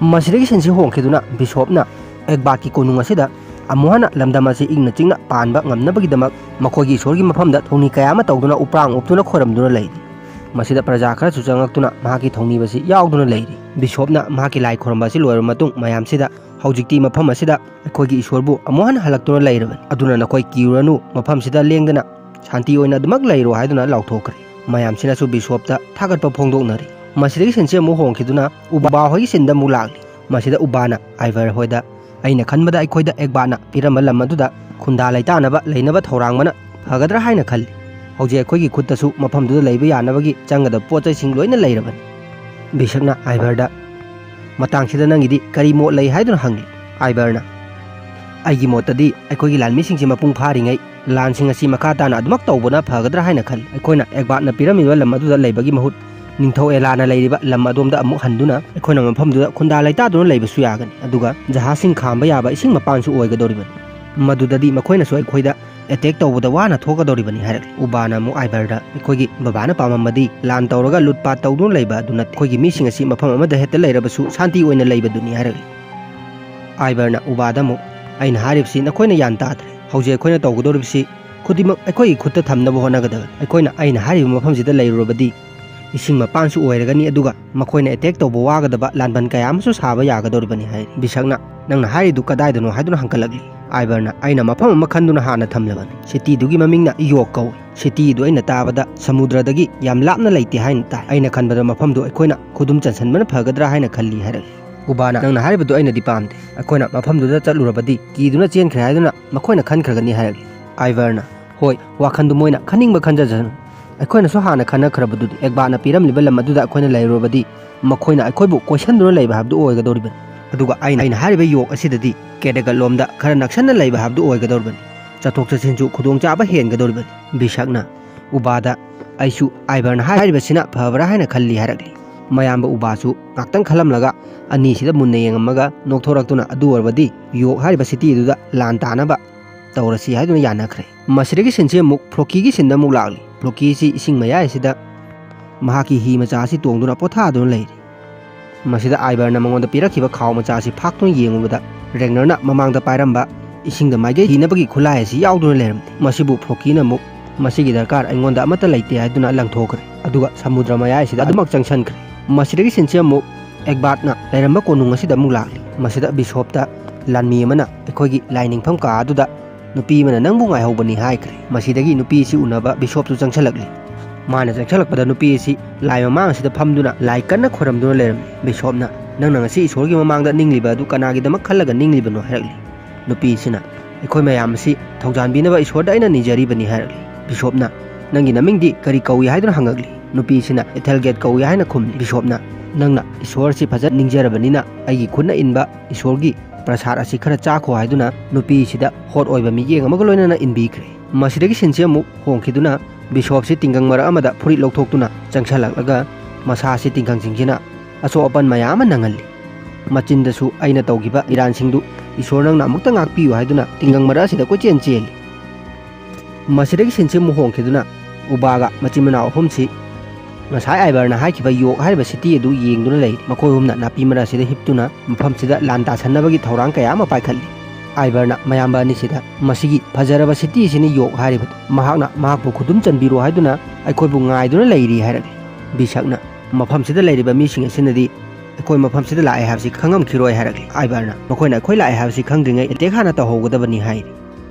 ꯃꯁꯤꯗꯒꯤ ꯁꯤꯟꯁꯤ ꯍꯣꯡꯈꯤꯗꯨꯅ ꯕꯤꯁꯣꯞꯅ ꯑꯦꯛꯕꯥꯠꯀꯤ ꯀꯣꯅꯨꯡ ꯑꯁꯤꯗ ꯑꯃꯨꯛ ꯍꯟꯅ ꯂꯝꯗꯝ ꯑꯁꯤ ꯏꯪꯅ ꯆꯤꯛꯅ ꯄꯥꯟꯕ ꯉꯝꯅꯕꯒꯤꯗꯃꯛ ꯃꯈꯣꯏꯒꯤ ꯏꯁꯣꯔꯒꯤ ꯃꯐꯝꯗ ꯊꯧꯅꯤ ꯀꯌꯥ ꯑꯃ ꯇꯧꯗꯨꯅ ꯎꯄ꯭ꯔꯥꯡ ꯎꯞꯇꯨꯅ ꯈꯣꯏꯔꯝꯗꯨꯅ ꯂꯩꯔꯤ꯫ ꯃꯁꯤꯗ ꯄ꯭ꯔꯖꯥ ꯈꯔꯁꯨ ꯆꯪꯂꯛꯇꯨꯅ ꯃꯍꯥꯛꯀꯤ ꯊꯧꯅꯤꯕꯁꯤ ꯌꯥꯎꯗꯨꯅ ꯂꯩꯔꯤ꯫ ꯕꯤꯁꯣꯞꯅ ꯃꯍꯥꯛꯀꯤ ꯂꯥꯏ ꯈꯣꯏꯔꯝꯕ ꯑꯁꯤ ꯂꯣꯏꯔꯕ ꯃꯇꯨꯡ ꯃꯌꯥꯝꯁꯤꯗ, "ꯍꯧꯖꯤꯛꯇꯤ ꯃꯐꯝ ꯑꯁꯤꯗ ꯑꯩꯈꯣꯏꯒꯤ ꯏꯁꯣꯔꯕꯨ ꯑꯃꯨꯛ ꯍꯟꯅ ꯍꯜꯂꯛꯇꯨꯅ ꯂꯩꯔꯕꯅꯤ, ꯑꯗꯨꯅ ꯅꯈꯣꯏ ꯀꯤꯔꯨꯔꯅꯨ, ꯃꯐꯝꯁꯤꯗ ꯂꯦꯡꯗꯅ ꯁꯥꯟꯇꯤ ꯑꯣꯏꯅ ꯑꯗꯨꯃꯛ ꯂꯩꯔꯣ" ꯍꯥꯏꯗꯨꯅ ꯂꯥꯎꯊꯣꯛꯈ꯭ꯔꯦ꯫ ꯃꯌꯥꯝꯁꯤꯅꯁꯨ ꯕꯤꯁꯣꯞꯇ ꯊꯥꯒꯠꯄ ꯐꯣꯡꯗꯣꯛꯅꯔꯤ꯫ ꯃꯁꯤꯗꯒꯤ ꯁꯤꯟꯁꯤ ꯑꯃꯨꯛ ꯍꯣꯡꯈꯤꯗꯨꯅ ꯎꯕꯥ ꯍꯣꯏꯒꯤ ꯁꯤꯟꯗ ꯑꯃꯨꯛ ꯂꯥꯛꯂꯤ꯫ ꯃꯁꯤꯗ ꯎꯕꯥꯅ ꯑꯥꯏꯚꯔ ꯍꯣꯏꯗ, "ꯑꯩꯅ ꯈꯟꯕꯗ ꯑꯩꯈꯣꯏꯗ ꯑꯦꯛꯕꯥꯠꯅ ꯄꯤꯔꯝꯕ ꯂꯝ ꯑꯗꯨꯗ ꯈꯨꯟꯗꯥ ꯂꯩꯇꯥꯅꯕ ꯂꯩꯅꯕ ꯊꯧꯔꯥꯡꯕꯅ ꯐꯒꯗ꯭ꯔꯥ ꯍꯥꯏꯅ ꯈꯜꯂꯤ꯫ ꯍꯧꯖꯤꯛ ꯑꯩꯈꯣꯏꯒꯤ ꯈꯨꯠꯇꯁꯨ ꯃꯐꯝꯗꯨꯗ ꯂꯩꯕ ꯌꯥꯅꯕꯒꯤ ꯆꯪꯒꯗꯕ ꯄꯣꯠ ꯆꯩꯁꯤꯡ ꯂꯣꯏꯅ ꯂꯩꯔꯕꯅꯤ"꯫ ꯕꯤꯁꯛꯅ ꯑꯥꯏꯚꯔꯗ, "ꯃꯇꯥꯡꯁꯤꯗ ꯅꯪꯒꯤꯗꯤ ꯀꯔꯤ ꯃꯣꯠ ꯂꯩ?" ꯍꯥꯏꯗꯨꯅ ꯍꯪꯂꯤ꯫ ꯑꯥꯏꯚꯔꯅ, "ꯑꯩꯒꯤ ꯃꯣꯠꯇꯗꯤ ꯑꯩꯈꯣꯏꯒꯤ ꯂꯥꯟꯃꯤꯁꯤꯡꯁꯤ ꯃꯄꯨꯡ ꯐꯥꯔꯤꯉꯩ ꯂꯥꯟꯁꯤꯡ ꯑꯁꯤ ꯃꯈꯥ ꯇꯥꯅ ꯑꯗꯨꯃꯛ ꯇꯧꯕꯅ ꯐꯒꯗ꯭ꯔꯥ ꯍꯥꯏꯅ ꯈꯜꯂꯤ꯫ ꯑꯩꯈꯣꯏꯅ ꯑꯦꯛꯕꯥꯠꯅ ꯄꯤꯔꯝꯃꯤꯕ ꯂꯝ ꯑꯗꯨꯗ ꯂꯩꯕꯒꯤ ꯃꯍꯨꯠ ꯅꯤꯡꯊꯧ ꯑꯦꯂꯥꯅ ꯂꯩꯔꯤꯕ ꯂꯝ ꯑꯗꯣꯝꯗ ꯑꯃꯨꯛ ꯍꯟꯗꯨꯅ ꯑꯩꯈꯣꯏꯅ ꯃꯐꯝꯗꯨꯗ ꯈꯨꯟꯗꯥ ꯂꯩꯇꯥꯗꯨꯅ ꯂꯩꯕꯁꯨ ꯌꯥꯒꯅꯤ꯫ ꯑꯗꯨꯒ ꯖꯍꯥꯖꯁꯤꯡ ꯈꯥꯝꯕ ꯌꯥꯕ ꯏꯁꯤꯡ ꯃꯄꯥꯟꯁꯨ ꯑꯣꯏꯒꯗꯧꯔꯤꯕꯅꯤ꯫ ꯃꯗꯨꯗꯗꯤ ꯃꯈꯣꯏꯅꯁꯨ ꯑꯩꯈꯣꯏꯗ ꯑꯦꯇꯦꯛ ꯇꯧꯕꯗ ꯋꯥꯅ ꯊꯣꯛꯀꯗꯧꯔꯤꯕꯅꯤ" ꯍꯥꯏꯔꯛꯂꯤ꯫ ꯎꯕꯥꯅ ꯑꯃꯨꯛ ꯑꯥꯏꯚꯔꯗ, "ꯑꯩꯈꯣꯏꯒꯤ ꯕꯕꯥꯅ ꯄꯥꯝꯃꯝꯕꯗꯤ ꯂꯥꯟ ꯇꯧꯔꯒ ꯂꯨꯠꯄꯥꯠ ꯇꯧꯗꯨꯅ ꯂꯩꯕ ꯑꯗꯨ ꯅꯠꯇꯦ꯫ ꯑꯩꯈꯣꯏꯒꯤ ꯃꯤꯁꯤꯡ ꯑꯁꯤ ꯃꯐꯝ ꯑꯃꯗ ꯍꯦꯛꯇ ꯂꯩꯔꯕꯁꯨ ꯁꯥꯟꯇꯤ ꯑꯣꯏꯅ ꯂꯩꯕꯗꯨꯅꯤ" ꯍꯥꯏꯔꯛꯂꯤ꯫ ꯑꯥꯏꯚꯔꯅ ꯎꯕꯥꯗ ꯑꯃꯨꯛ, "ꯑꯩꯅ ꯍꯥꯏꯔꯤꯕꯁꯤ ꯅꯈꯣꯏꯅ ꯒ꯭ꯌꯥꯟ ꯇꯥꯗ꯭ꯔꯦ꯫ ꯍꯧꯖꯤꯛ ꯑꯩꯈꯣꯏꯅ ꯇꯧꯒꯗꯧꯔꯤꯕꯁꯤ ꯈꯨꯗꯤꯡꯃꯛ ꯑꯩꯈꯣꯏꯒꯤ ꯈꯨꯠꯇ ꯊꯝꯅꯕ ꯍꯣꯠꯅꯒꯗꯕꯅꯤ꯫ ꯑꯩꯈꯣꯏꯅ ꯑꯩꯅ ꯍꯥꯏꯔꯤꯕ ꯃꯐꯝꯁꯤꯗ ꯂꯩꯔꯨꯔꯕꯗꯤ ꯏꯁꯤꯡ ꯃꯄꯥꯟꯁꯨ ꯑꯣꯏꯔꯒꯅꯤ, ꯑꯗꯨꯒ ꯃꯈꯣꯏꯅ ꯑꯦꯇꯦꯛ ꯇꯧꯕ ꯋꯥꯒꯗꯕ ꯂꯥꯟꯕꯟ ꯀꯌꯥ ꯑꯃꯁꯨ ꯁꯥꯕ ꯌꯥꯒꯗꯧꯔꯤꯕꯅꯤ ꯍꯥꯏꯔꯤ꯫ ꯕꯤꯁꯛꯅ, "ꯅꯪꯅ ꯍꯥꯏꯔꯤꯗꯨ ꯀꯗꯥꯏꯗꯅꯣ?" ꯍꯥꯏꯗꯨꯅ ꯍꯪꯒꯠꯂꯛꯂꯤ꯫ ꯑꯥꯏꯕꯔꯅ, "ꯑꯩꯅ ꯃꯐꯝ ꯑꯃ ꯈꯟꯗꯨꯅ ꯍꯥꯟꯅ ꯊꯝꯂꯕꯅꯤ꯫ ꯁꯤꯇꯤꯗꯨꯒꯤ ꯃꯃꯤꯡꯅ ꯏꯌꯣꯛ ꯀꯧꯏ꯫ ꯁꯤꯇꯤꯗꯨ ꯑꯩꯅ ꯇꯥꯕꯗ ꯁꯃꯨꯗ꯭ꯔꯗꯒꯤ ꯌꯥꯝ ꯂꯥꯞꯅ ꯂꯩꯇꯦ ꯍꯥꯏꯅ ꯇꯥꯏ꯫ ꯑꯩꯅ ꯈꯟꯕꯗ ꯃꯐꯝꯗꯨ ꯑꯩꯈꯣꯏꯅ ꯈꯨꯗꯨꯝ ꯆꯟꯁꯤꯟꯕꯅ ꯐꯒꯗ꯭ꯔꯥ ꯍꯥꯏꯅ ꯈꯜꯂꯤ" ꯍꯥꯏꯔꯛꯂꯤ꯫ ꯎꯕꯥꯅ, "ꯅꯪꯅ ꯍꯥꯏꯔꯤꯕꯗꯨ ꯑꯩꯅꯗꯤ ꯄꯥꯝꯗꯦ꯫ ꯑꯩꯈꯣꯏꯅ ꯃꯐꯝꯗꯨꯗ ꯆꯠꯂꯨꯔꯕꯗꯤ ꯀꯤꯗꯨꯅ ꯆꯦꯟꯈ꯭ꯔꯦ ꯍꯥꯏꯗꯨꯅ ꯃꯈꯣꯏꯅ ꯈꯟꯈ꯭ꯔꯒꯅꯤ" ꯍꯥꯏꯔꯛꯂꯤ꯫ ꯑꯥꯏꯕꯔꯅ, "ꯍꯣꯏ, ꯋꯥꯈꯟꯗꯨ ꯃꯣꯏꯅ ꯈꯟꯅꯤꯡꯕ ꯈꯟꯖꯁꯅꯨ꯫ ꯑꯩꯈꯣꯏꯅꯁꯨ ꯍꯥꯟꯅ ꯈꯟꯅꯈ꯭ꯔꯕꯗꯨꯗꯤ, ꯑꯦꯛꯕꯥꯠꯅ ꯄꯤꯔꯝꯂꯤꯕ ꯂꯝ ꯑꯗꯨꯗ ꯑꯩꯈꯣꯏꯅ ꯂꯩꯔꯨꯔꯕꯗꯤ ꯃꯈꯣꯏꯅ ꯑꯩꯈꯣꯏꯕꯨ ꯀꯣꯏꯁꯟꯗꯨꯅ ꯂꯩꯕ ꯍꯥꯏꯕꯗꯨ ꯑꯣꯏꯒꯗꯧꯔꯤꯕꯅꯤ꯫ ꯑꯗꯨꯒ ꯑꯩꯅ, ꯑꯩꯅ ꯍꯥꯏꯔꯤꯕ ꯌꯣꯛ ꯑꯁꯤꯗꯗꯤ ꯀꯦꯗꯒꯠꯂꯣꯝꯗ ꯈꯔ ꯅꯛꯁꯟꯅ ꯂꯩꯕ ꯍꯥꯏꯕꯗꯨ ꯑꯣꯏꯒꯗꯧꯔꯤꯕꯅꯤ꯫ ꯆꯠꯊꯣꯛ ꯆꯠꯁꯤꯟꯁꯨ ꯈꯨꯗꯣꯡꯆꯥꯕ ꯍꯦꯟꯒꯗꯧꯔꯤꯕꯅꯤ꯫" ꯕꯤꯁꯛꯅ, ꯎꯕꯥꯗ, "ꯑꯩꯁꯨ ꯑꯥꯏꯕꯔꯅ ꯍꯥꯏꯔꯤꯕꯁꯤꯅ ꯐꯕ꯭ꯔꯥ ꯍꯥꯏꯅ ꯈꯜꯂꯤ" ꯍꯥꯏꯔꯛꯂꯤ꯫ ꯃꯌꯥꯝꯕ ꯎꯕꯥꯁꯨ ꯉꯥꯛꯇꯪ ꯈꯜꯂꯝꯂꯒ ꯑꯅꯤꯁꯤꯗ ꯃꯨꯟꯅ ꯌꯦꯡꯉꯝꯃꯒ ꯅꯣꯛꯊꯣꯔꯛꯇꯨꯅ, "ꯑꯗꯨ ꯑꯣꯏꯔꯕꯗꯤ ꯌꯣꯛ ꯍꯥꯏꯔꯤꯕ ꯁꯤꯇꯤ ꯑꯗꯨꯗ ꯂꯥꯟ ꯇꯥꯅꯕ ꯇꯧꯔꯁꯤ" ꯍꯥꯏꯗꯨꯅ ꯌꯥꯅꯈ꯭ꯔꯦ꯫ ꯃꯁꯤꯗꯒꯤ ꯁꯤꯟꯁꯤ ꯑꯃꯨꯛ ꯐ꯭ꯂꯣꯀꯤꯒꯤ ꯁꯤꯟꯗ ꯑꯃꯨꯛ ꯂꯥꯛꯂꯤ꯫ ꯐ꯭ꯂꯣꯀꯤ ꯑꯁꯤ ꯏꯁꯤꯡ ꯃꯌꯥꯏ ꯑꯁꯤꯗ ꯃꯍꯥꯛꯀꯤ ꯍꯤ ꯃꯆꯥ ꯑꯁꯤ ꯇꯣꯡꯗꯨꯅ ꯄꯣꯊꯥꯗꯨꯅ ꯂꯩꯔꯤ꯫ ꯃꯁꯤꯗ ꯑꯥꯏꯕꯔꯅ ꯃꯉꯣꯟꯗ ꯄꯤꯔꯛꯈꯤꯕ ꯈꯥꯎ ꯃꯆꯥ ꯑꯁꯤ ꯐꯥꯛꯇꯨꯅ ꯌꯦꯡꯉꯨꯕꯗ, ꯔꯦꯒꯅꯔꯅ ꯃꯃꯥꯡꯗ ꯄꯥꯏꯔꯝꯕ ꯏꯁꯤꯡꯗ ꯃꯥꯏꯀꯩ ꯊꯤꯅꯕꯒꯤ ꯈꯨꯠꯂꯥꯏ ꯑꯁꯤ ꯌꯥꯎꯗꯨꯅ ꯂꯩꯔꯝꯃꯤ꯫ ꯃꯁꯤꯕꯨ ꯐ꯭ꯂꯣꯀꯤꯅ ꯑꯃꯨꯛ, "ꯃꯁꯤꯒꯤ ꯗꯔꯀꯥꯔ ꯑꯩꯉꯣꯟꯗ ꯑꯃꯠꯇ ꯂꯩꯇꯦ" ꯍꯥꯏꯗꯨꯅ ꯂꯪꯊꯣꯛꯈ꯭ꯔꯦ꯫ ꯑꯗꯨꯒ ꯁꯃꯨꯗ꯭ꯔ ꯃꯌꯥꯏ ꯑꯁꯤꯗ ꯑꯗꯨꯃꯛ ꯆꯪꯁꯟꯈ꯭ꯔꯦ꯫ ꯃꯁꯤꯗꯒꯤ ꯁꯤꯟꯁꯤ ꯑꯃꯨꯛ ꯑꯦꯛꯕꯥꯠꯅ ꯂꯩꯔꯝꯕ ꯀꯣꯅꯨꯡ ꯑꯁꯤꯗ ꯑꯃꯨꯛ ꯂꯥꯛꯂꯤ꯫ ꯃꯁꯤꯗ ꯕꯤꯁꯣꯞꯇ ꯂꯥꯟꯃꯤ ꯑꯃꯅ ꯑꯩꯈꯣꯏꯒꯤ ꯂꯥꯏꯅꯤꯡꯐꯝ ꯀꯥ ꯑꯗꯨꯗ ꯅꯨꯄꯤ ꯑꯃꯅ ꯅꯪꯕꯨ ꯉꯥꯏꯍꯧꯕꯅꯤ ꯍꯥꯏꯈ꯭ꯔꯦ꯫ ꯃꯁꯤꯗꯒꯤ ꯅꯨꯄꯤ ꯑꯁꯤ ꯎꯅꯕ ꯕꯤꯁꯣꯞꯁꯨ ꯆꯪꯁꯜꯂꯛꯂꯤ꯫ ꯃꯥꯅ ꯆꯪꯁꯜꯂꯛꯄꯗ ꯅꯨꯄꯤ ꯑꯁꯤ ꯂꯥꯏ ꯃꯃꯥꯡ ꯑꯁꯤꯗ ꯐꯝꯗꯨꯅ ꯂꯥꯏ ꯀꯟꯅ ꯈꯣꯏꯔꯝꯗꯨꯅ ꯂꯩꯔꯝꯃꯤ꯫ ꯕꯤꯁꯣꯞꯅ, "ꯅꯪꯅ ꯉꯁꯤ ꯏꯁꯣꯔꯒꯤ ꯃꯃꯥꯡꯗ ꯅꯤꯡꯂꯤꯕ ꯑꯗꯨ ꯀꯅꯥꯒꯤꯗꯃꯛ ꯈꯜꯂꯒ ꯅꯤꯡꯂꯤꯕꯅꯣ?" ꯍꯥꯏꯔꯛꯂꯤ꯫ ꯅꯨꯄꯤ ꯑꯁꯤꯅ, "ꯑꯩꯈꯣꯏ ꯃꯌꯥꯝ ꯑꯁꯤ ꯊꯧꯖꯥꯟꯕꯤꯅꯕ ꯏꯁꯣꯔꯗ ꯑꯩꯅ ꯅꯤꯖꯔꯤꯕꯅꯤ" ꯍꯥꯏꯔꯛꯂꯤ꯫ ꯕꯤꯁꯣꯞꯅ, "ꯅꯪꯒꯤ ꯅꯃꯤꯡꯗꯤ ꯀꯔꯤ ꯀꯧꯏ?" ꯍꯥꯏꯗꯨꯅ ꯍꯪꯉꯛꯂꯤ꯫ ꯅꯨꯄꯤ ꯑꯁꯤꯅ, "ꯑꯦꯊꯦꯜꯒꯦꯠ ꯀꯧꯏ" ꯍꯥꯏꯅ ꯈꯨꯝꯂꯤ꯫ ꯕꯤꯁꯣꯞꯅ, "ꯅꯪꯅ ꯏꯁꯣꯔ ꯑꯁꯤ ꯐꯖꯅ ꯅꯤꯡꯖꯔꯕꯅꯤꯅ ꯑꯩꯒꯤ ꯈꯨꯠꯅ ꯏꯟꯕ ꯏꯁꯣꯔꯒꯤ ꯄ꯭ꯔꯁꯥꯗ ꯑꯁꯤ ꯈꯔ ꯆꯥꯈꯣ" ꯍꯥꯏꯗꯨꯅ ꯅꯨꯄꯤ ꯑꯁꯤꯗ ꯍꯣꯠ ꯑꯣꯏꯕ ꯃꯤꯠꯌꯦꯡ ꯑꯃꯒ ꯂꯣꯏꯅꯅ ꯏꯟꯕꯤꯈ꯭ꯔꯦ꯫ ꯃꯁꯤꯗꯒꯤ ꯁꯤꯟꯁꯤ ꯑꯃꯨꯛ ꯍꯣꯡꯈꯤꯗꯨꯅ ꯕꯤꯁꯣꯞꯁꯤ ꯇꯤꯡꯒꯪ ꯃꯔꯛ ꯑꯃꯗ ꯐꯨꯔꯤꯠ ꯂꯧꯊꯣꯛꯇꯨꯅ ꯆꯪꯁꯜꯂꯛꯂꯒ ꯃꯁꯥꯁꯤ ꯇꯤꯡꯒꯪꯁꯤꯡꯁꯤꯅ ꯑꯁꯣꯛ ꯑꯄꯟ ꯃꯌꯥꯝ ꯑꯃ ꯅꯪꯍꯜꯂꯤ꯫ ꯃꯆꯤꯟꯗꯁꯨ ꯑꯩꯅ ꯇꯧꯈꯤꯕ ꯏꯔꯥꯟꯁꯤꯡꯗꯨ ꯏꯁꯣꯔ ꯅꯪꯅ ꯑꯃꯨꯛꯇ ꯉꯥꯛꯄꯤꯌꯨ ꯍꯥꯏꯗꯨꯅ ꯇꯤꯡꯒꯪ ꯃꯔꯛ ꯑꯁꯤꯗ ꯀꯣꯏꯆꯦꯟ ꯆꯦꯜꯂꯤ꯫ ꯃꯁꯤꯗꯒꯤ ꯁꯤꯟꯁꯤ ꯑꯃꯨꯛ ꯍꯣꯡꯈꯤꯗꯨꯅ ꯎꯕꯥꯒ ꯃꯆꯤꯟ ꯃꯅꯥꯎ ꯑꯍꯨꯝꯁꯤ ꯉꯁꯥꯏ ꯑꯥꯏꯕꯔꯅ ꯍꯥꯏꯈꯤꯕ ꯌꯣꯛ ꯍꯥꯏꯔꯤꯕ ꯁꯤꯇꯤ ꯑꯗꯨ ꯌꯦꯡꯗꯨꯅ ꯂꯩꯔꯤ꯫ ꯃꯈꯣꯏ ꯑꯍꯨꯝꯅ ꯅꯥꯄꯤ ꯃꯔꯛ ꯑꯁꯤꯗ ꯍꯤꯞꯇꯨꯅ ꯃꯐꯝꯁꯤꯗ ꯂꯥꯟ ꯇꯥꯁꯟꯅꯕꯒꯤ ꯊꯧꯔꯥꯡ ꯀꯌꯥ ꯑꯃ ꯄꯥꯏꯈꯠꯂꯤ꯫ ꯑꯥꯏꯕꯔꯅ ꯃꯌꯥꯝꯕ ꯑꯅꯤꯁꯤꯗ ꯃꯁꯤꯒꯤ ꯐꯖꯔꯕ ꯁꯤꯇꯤ ꯑꯁꯤꯅ ꯌꯣꯛ ꯍꯥꯏꯔꯤꯕꯗꯨ ꯃꯍꯥꯛꯅ ꯃꯍꯥꯛꯄꯨ ꯈꯨꯗꯨꯝ ꯆꯟꯕꯤꯔꯣ ꯍꯥꯏꯗꯨꯅ ꯑꯩꯈꯣꯏꯕꯨ ꯉꯥꯏꯗꯨꯅ ꯂꯩꯔꯤ ꯍꯥꯏꯔꯛꯂꯤ꯫ ꯕꯤꯁꯛꯅ ꯃꯐꯝꯁꯤꯗ ꯂꯩꯔꯤꯕ ꯃꯤꯁꯤꯡ ꯑꯁꯤꯅꯗꯤ ꯑꯩꯈꯣꯏ ꯃꯐꯝꯁꯤꯗ ꯂꯥꯛꯑꯦ ꯍꯥꯏꯕꯁꯤ ꯈꯪꯉꯝꯈꯤꯔꯣꯏ ꯍꯥꯏꯔꯛꯂꯤ꯫ ꯑꯥꯏꯕꯔꯅ ꯃꯈꯣꯏꯅ ꯑꯩꯈꯣꯏ ꯂꯥꯛꯑꯦ ꯍꯥꯏꯕꯁꯤ ꯈꯪꯗ꯭ꯔꯤꯉꯩ ꯑꯦꯇꯦꯛ ꯍꯥꯟꯅ ꯇꯧꯍꯧꯒꯗꯕꯅꯤ ꯍꯥꯏꯔꯤ꯫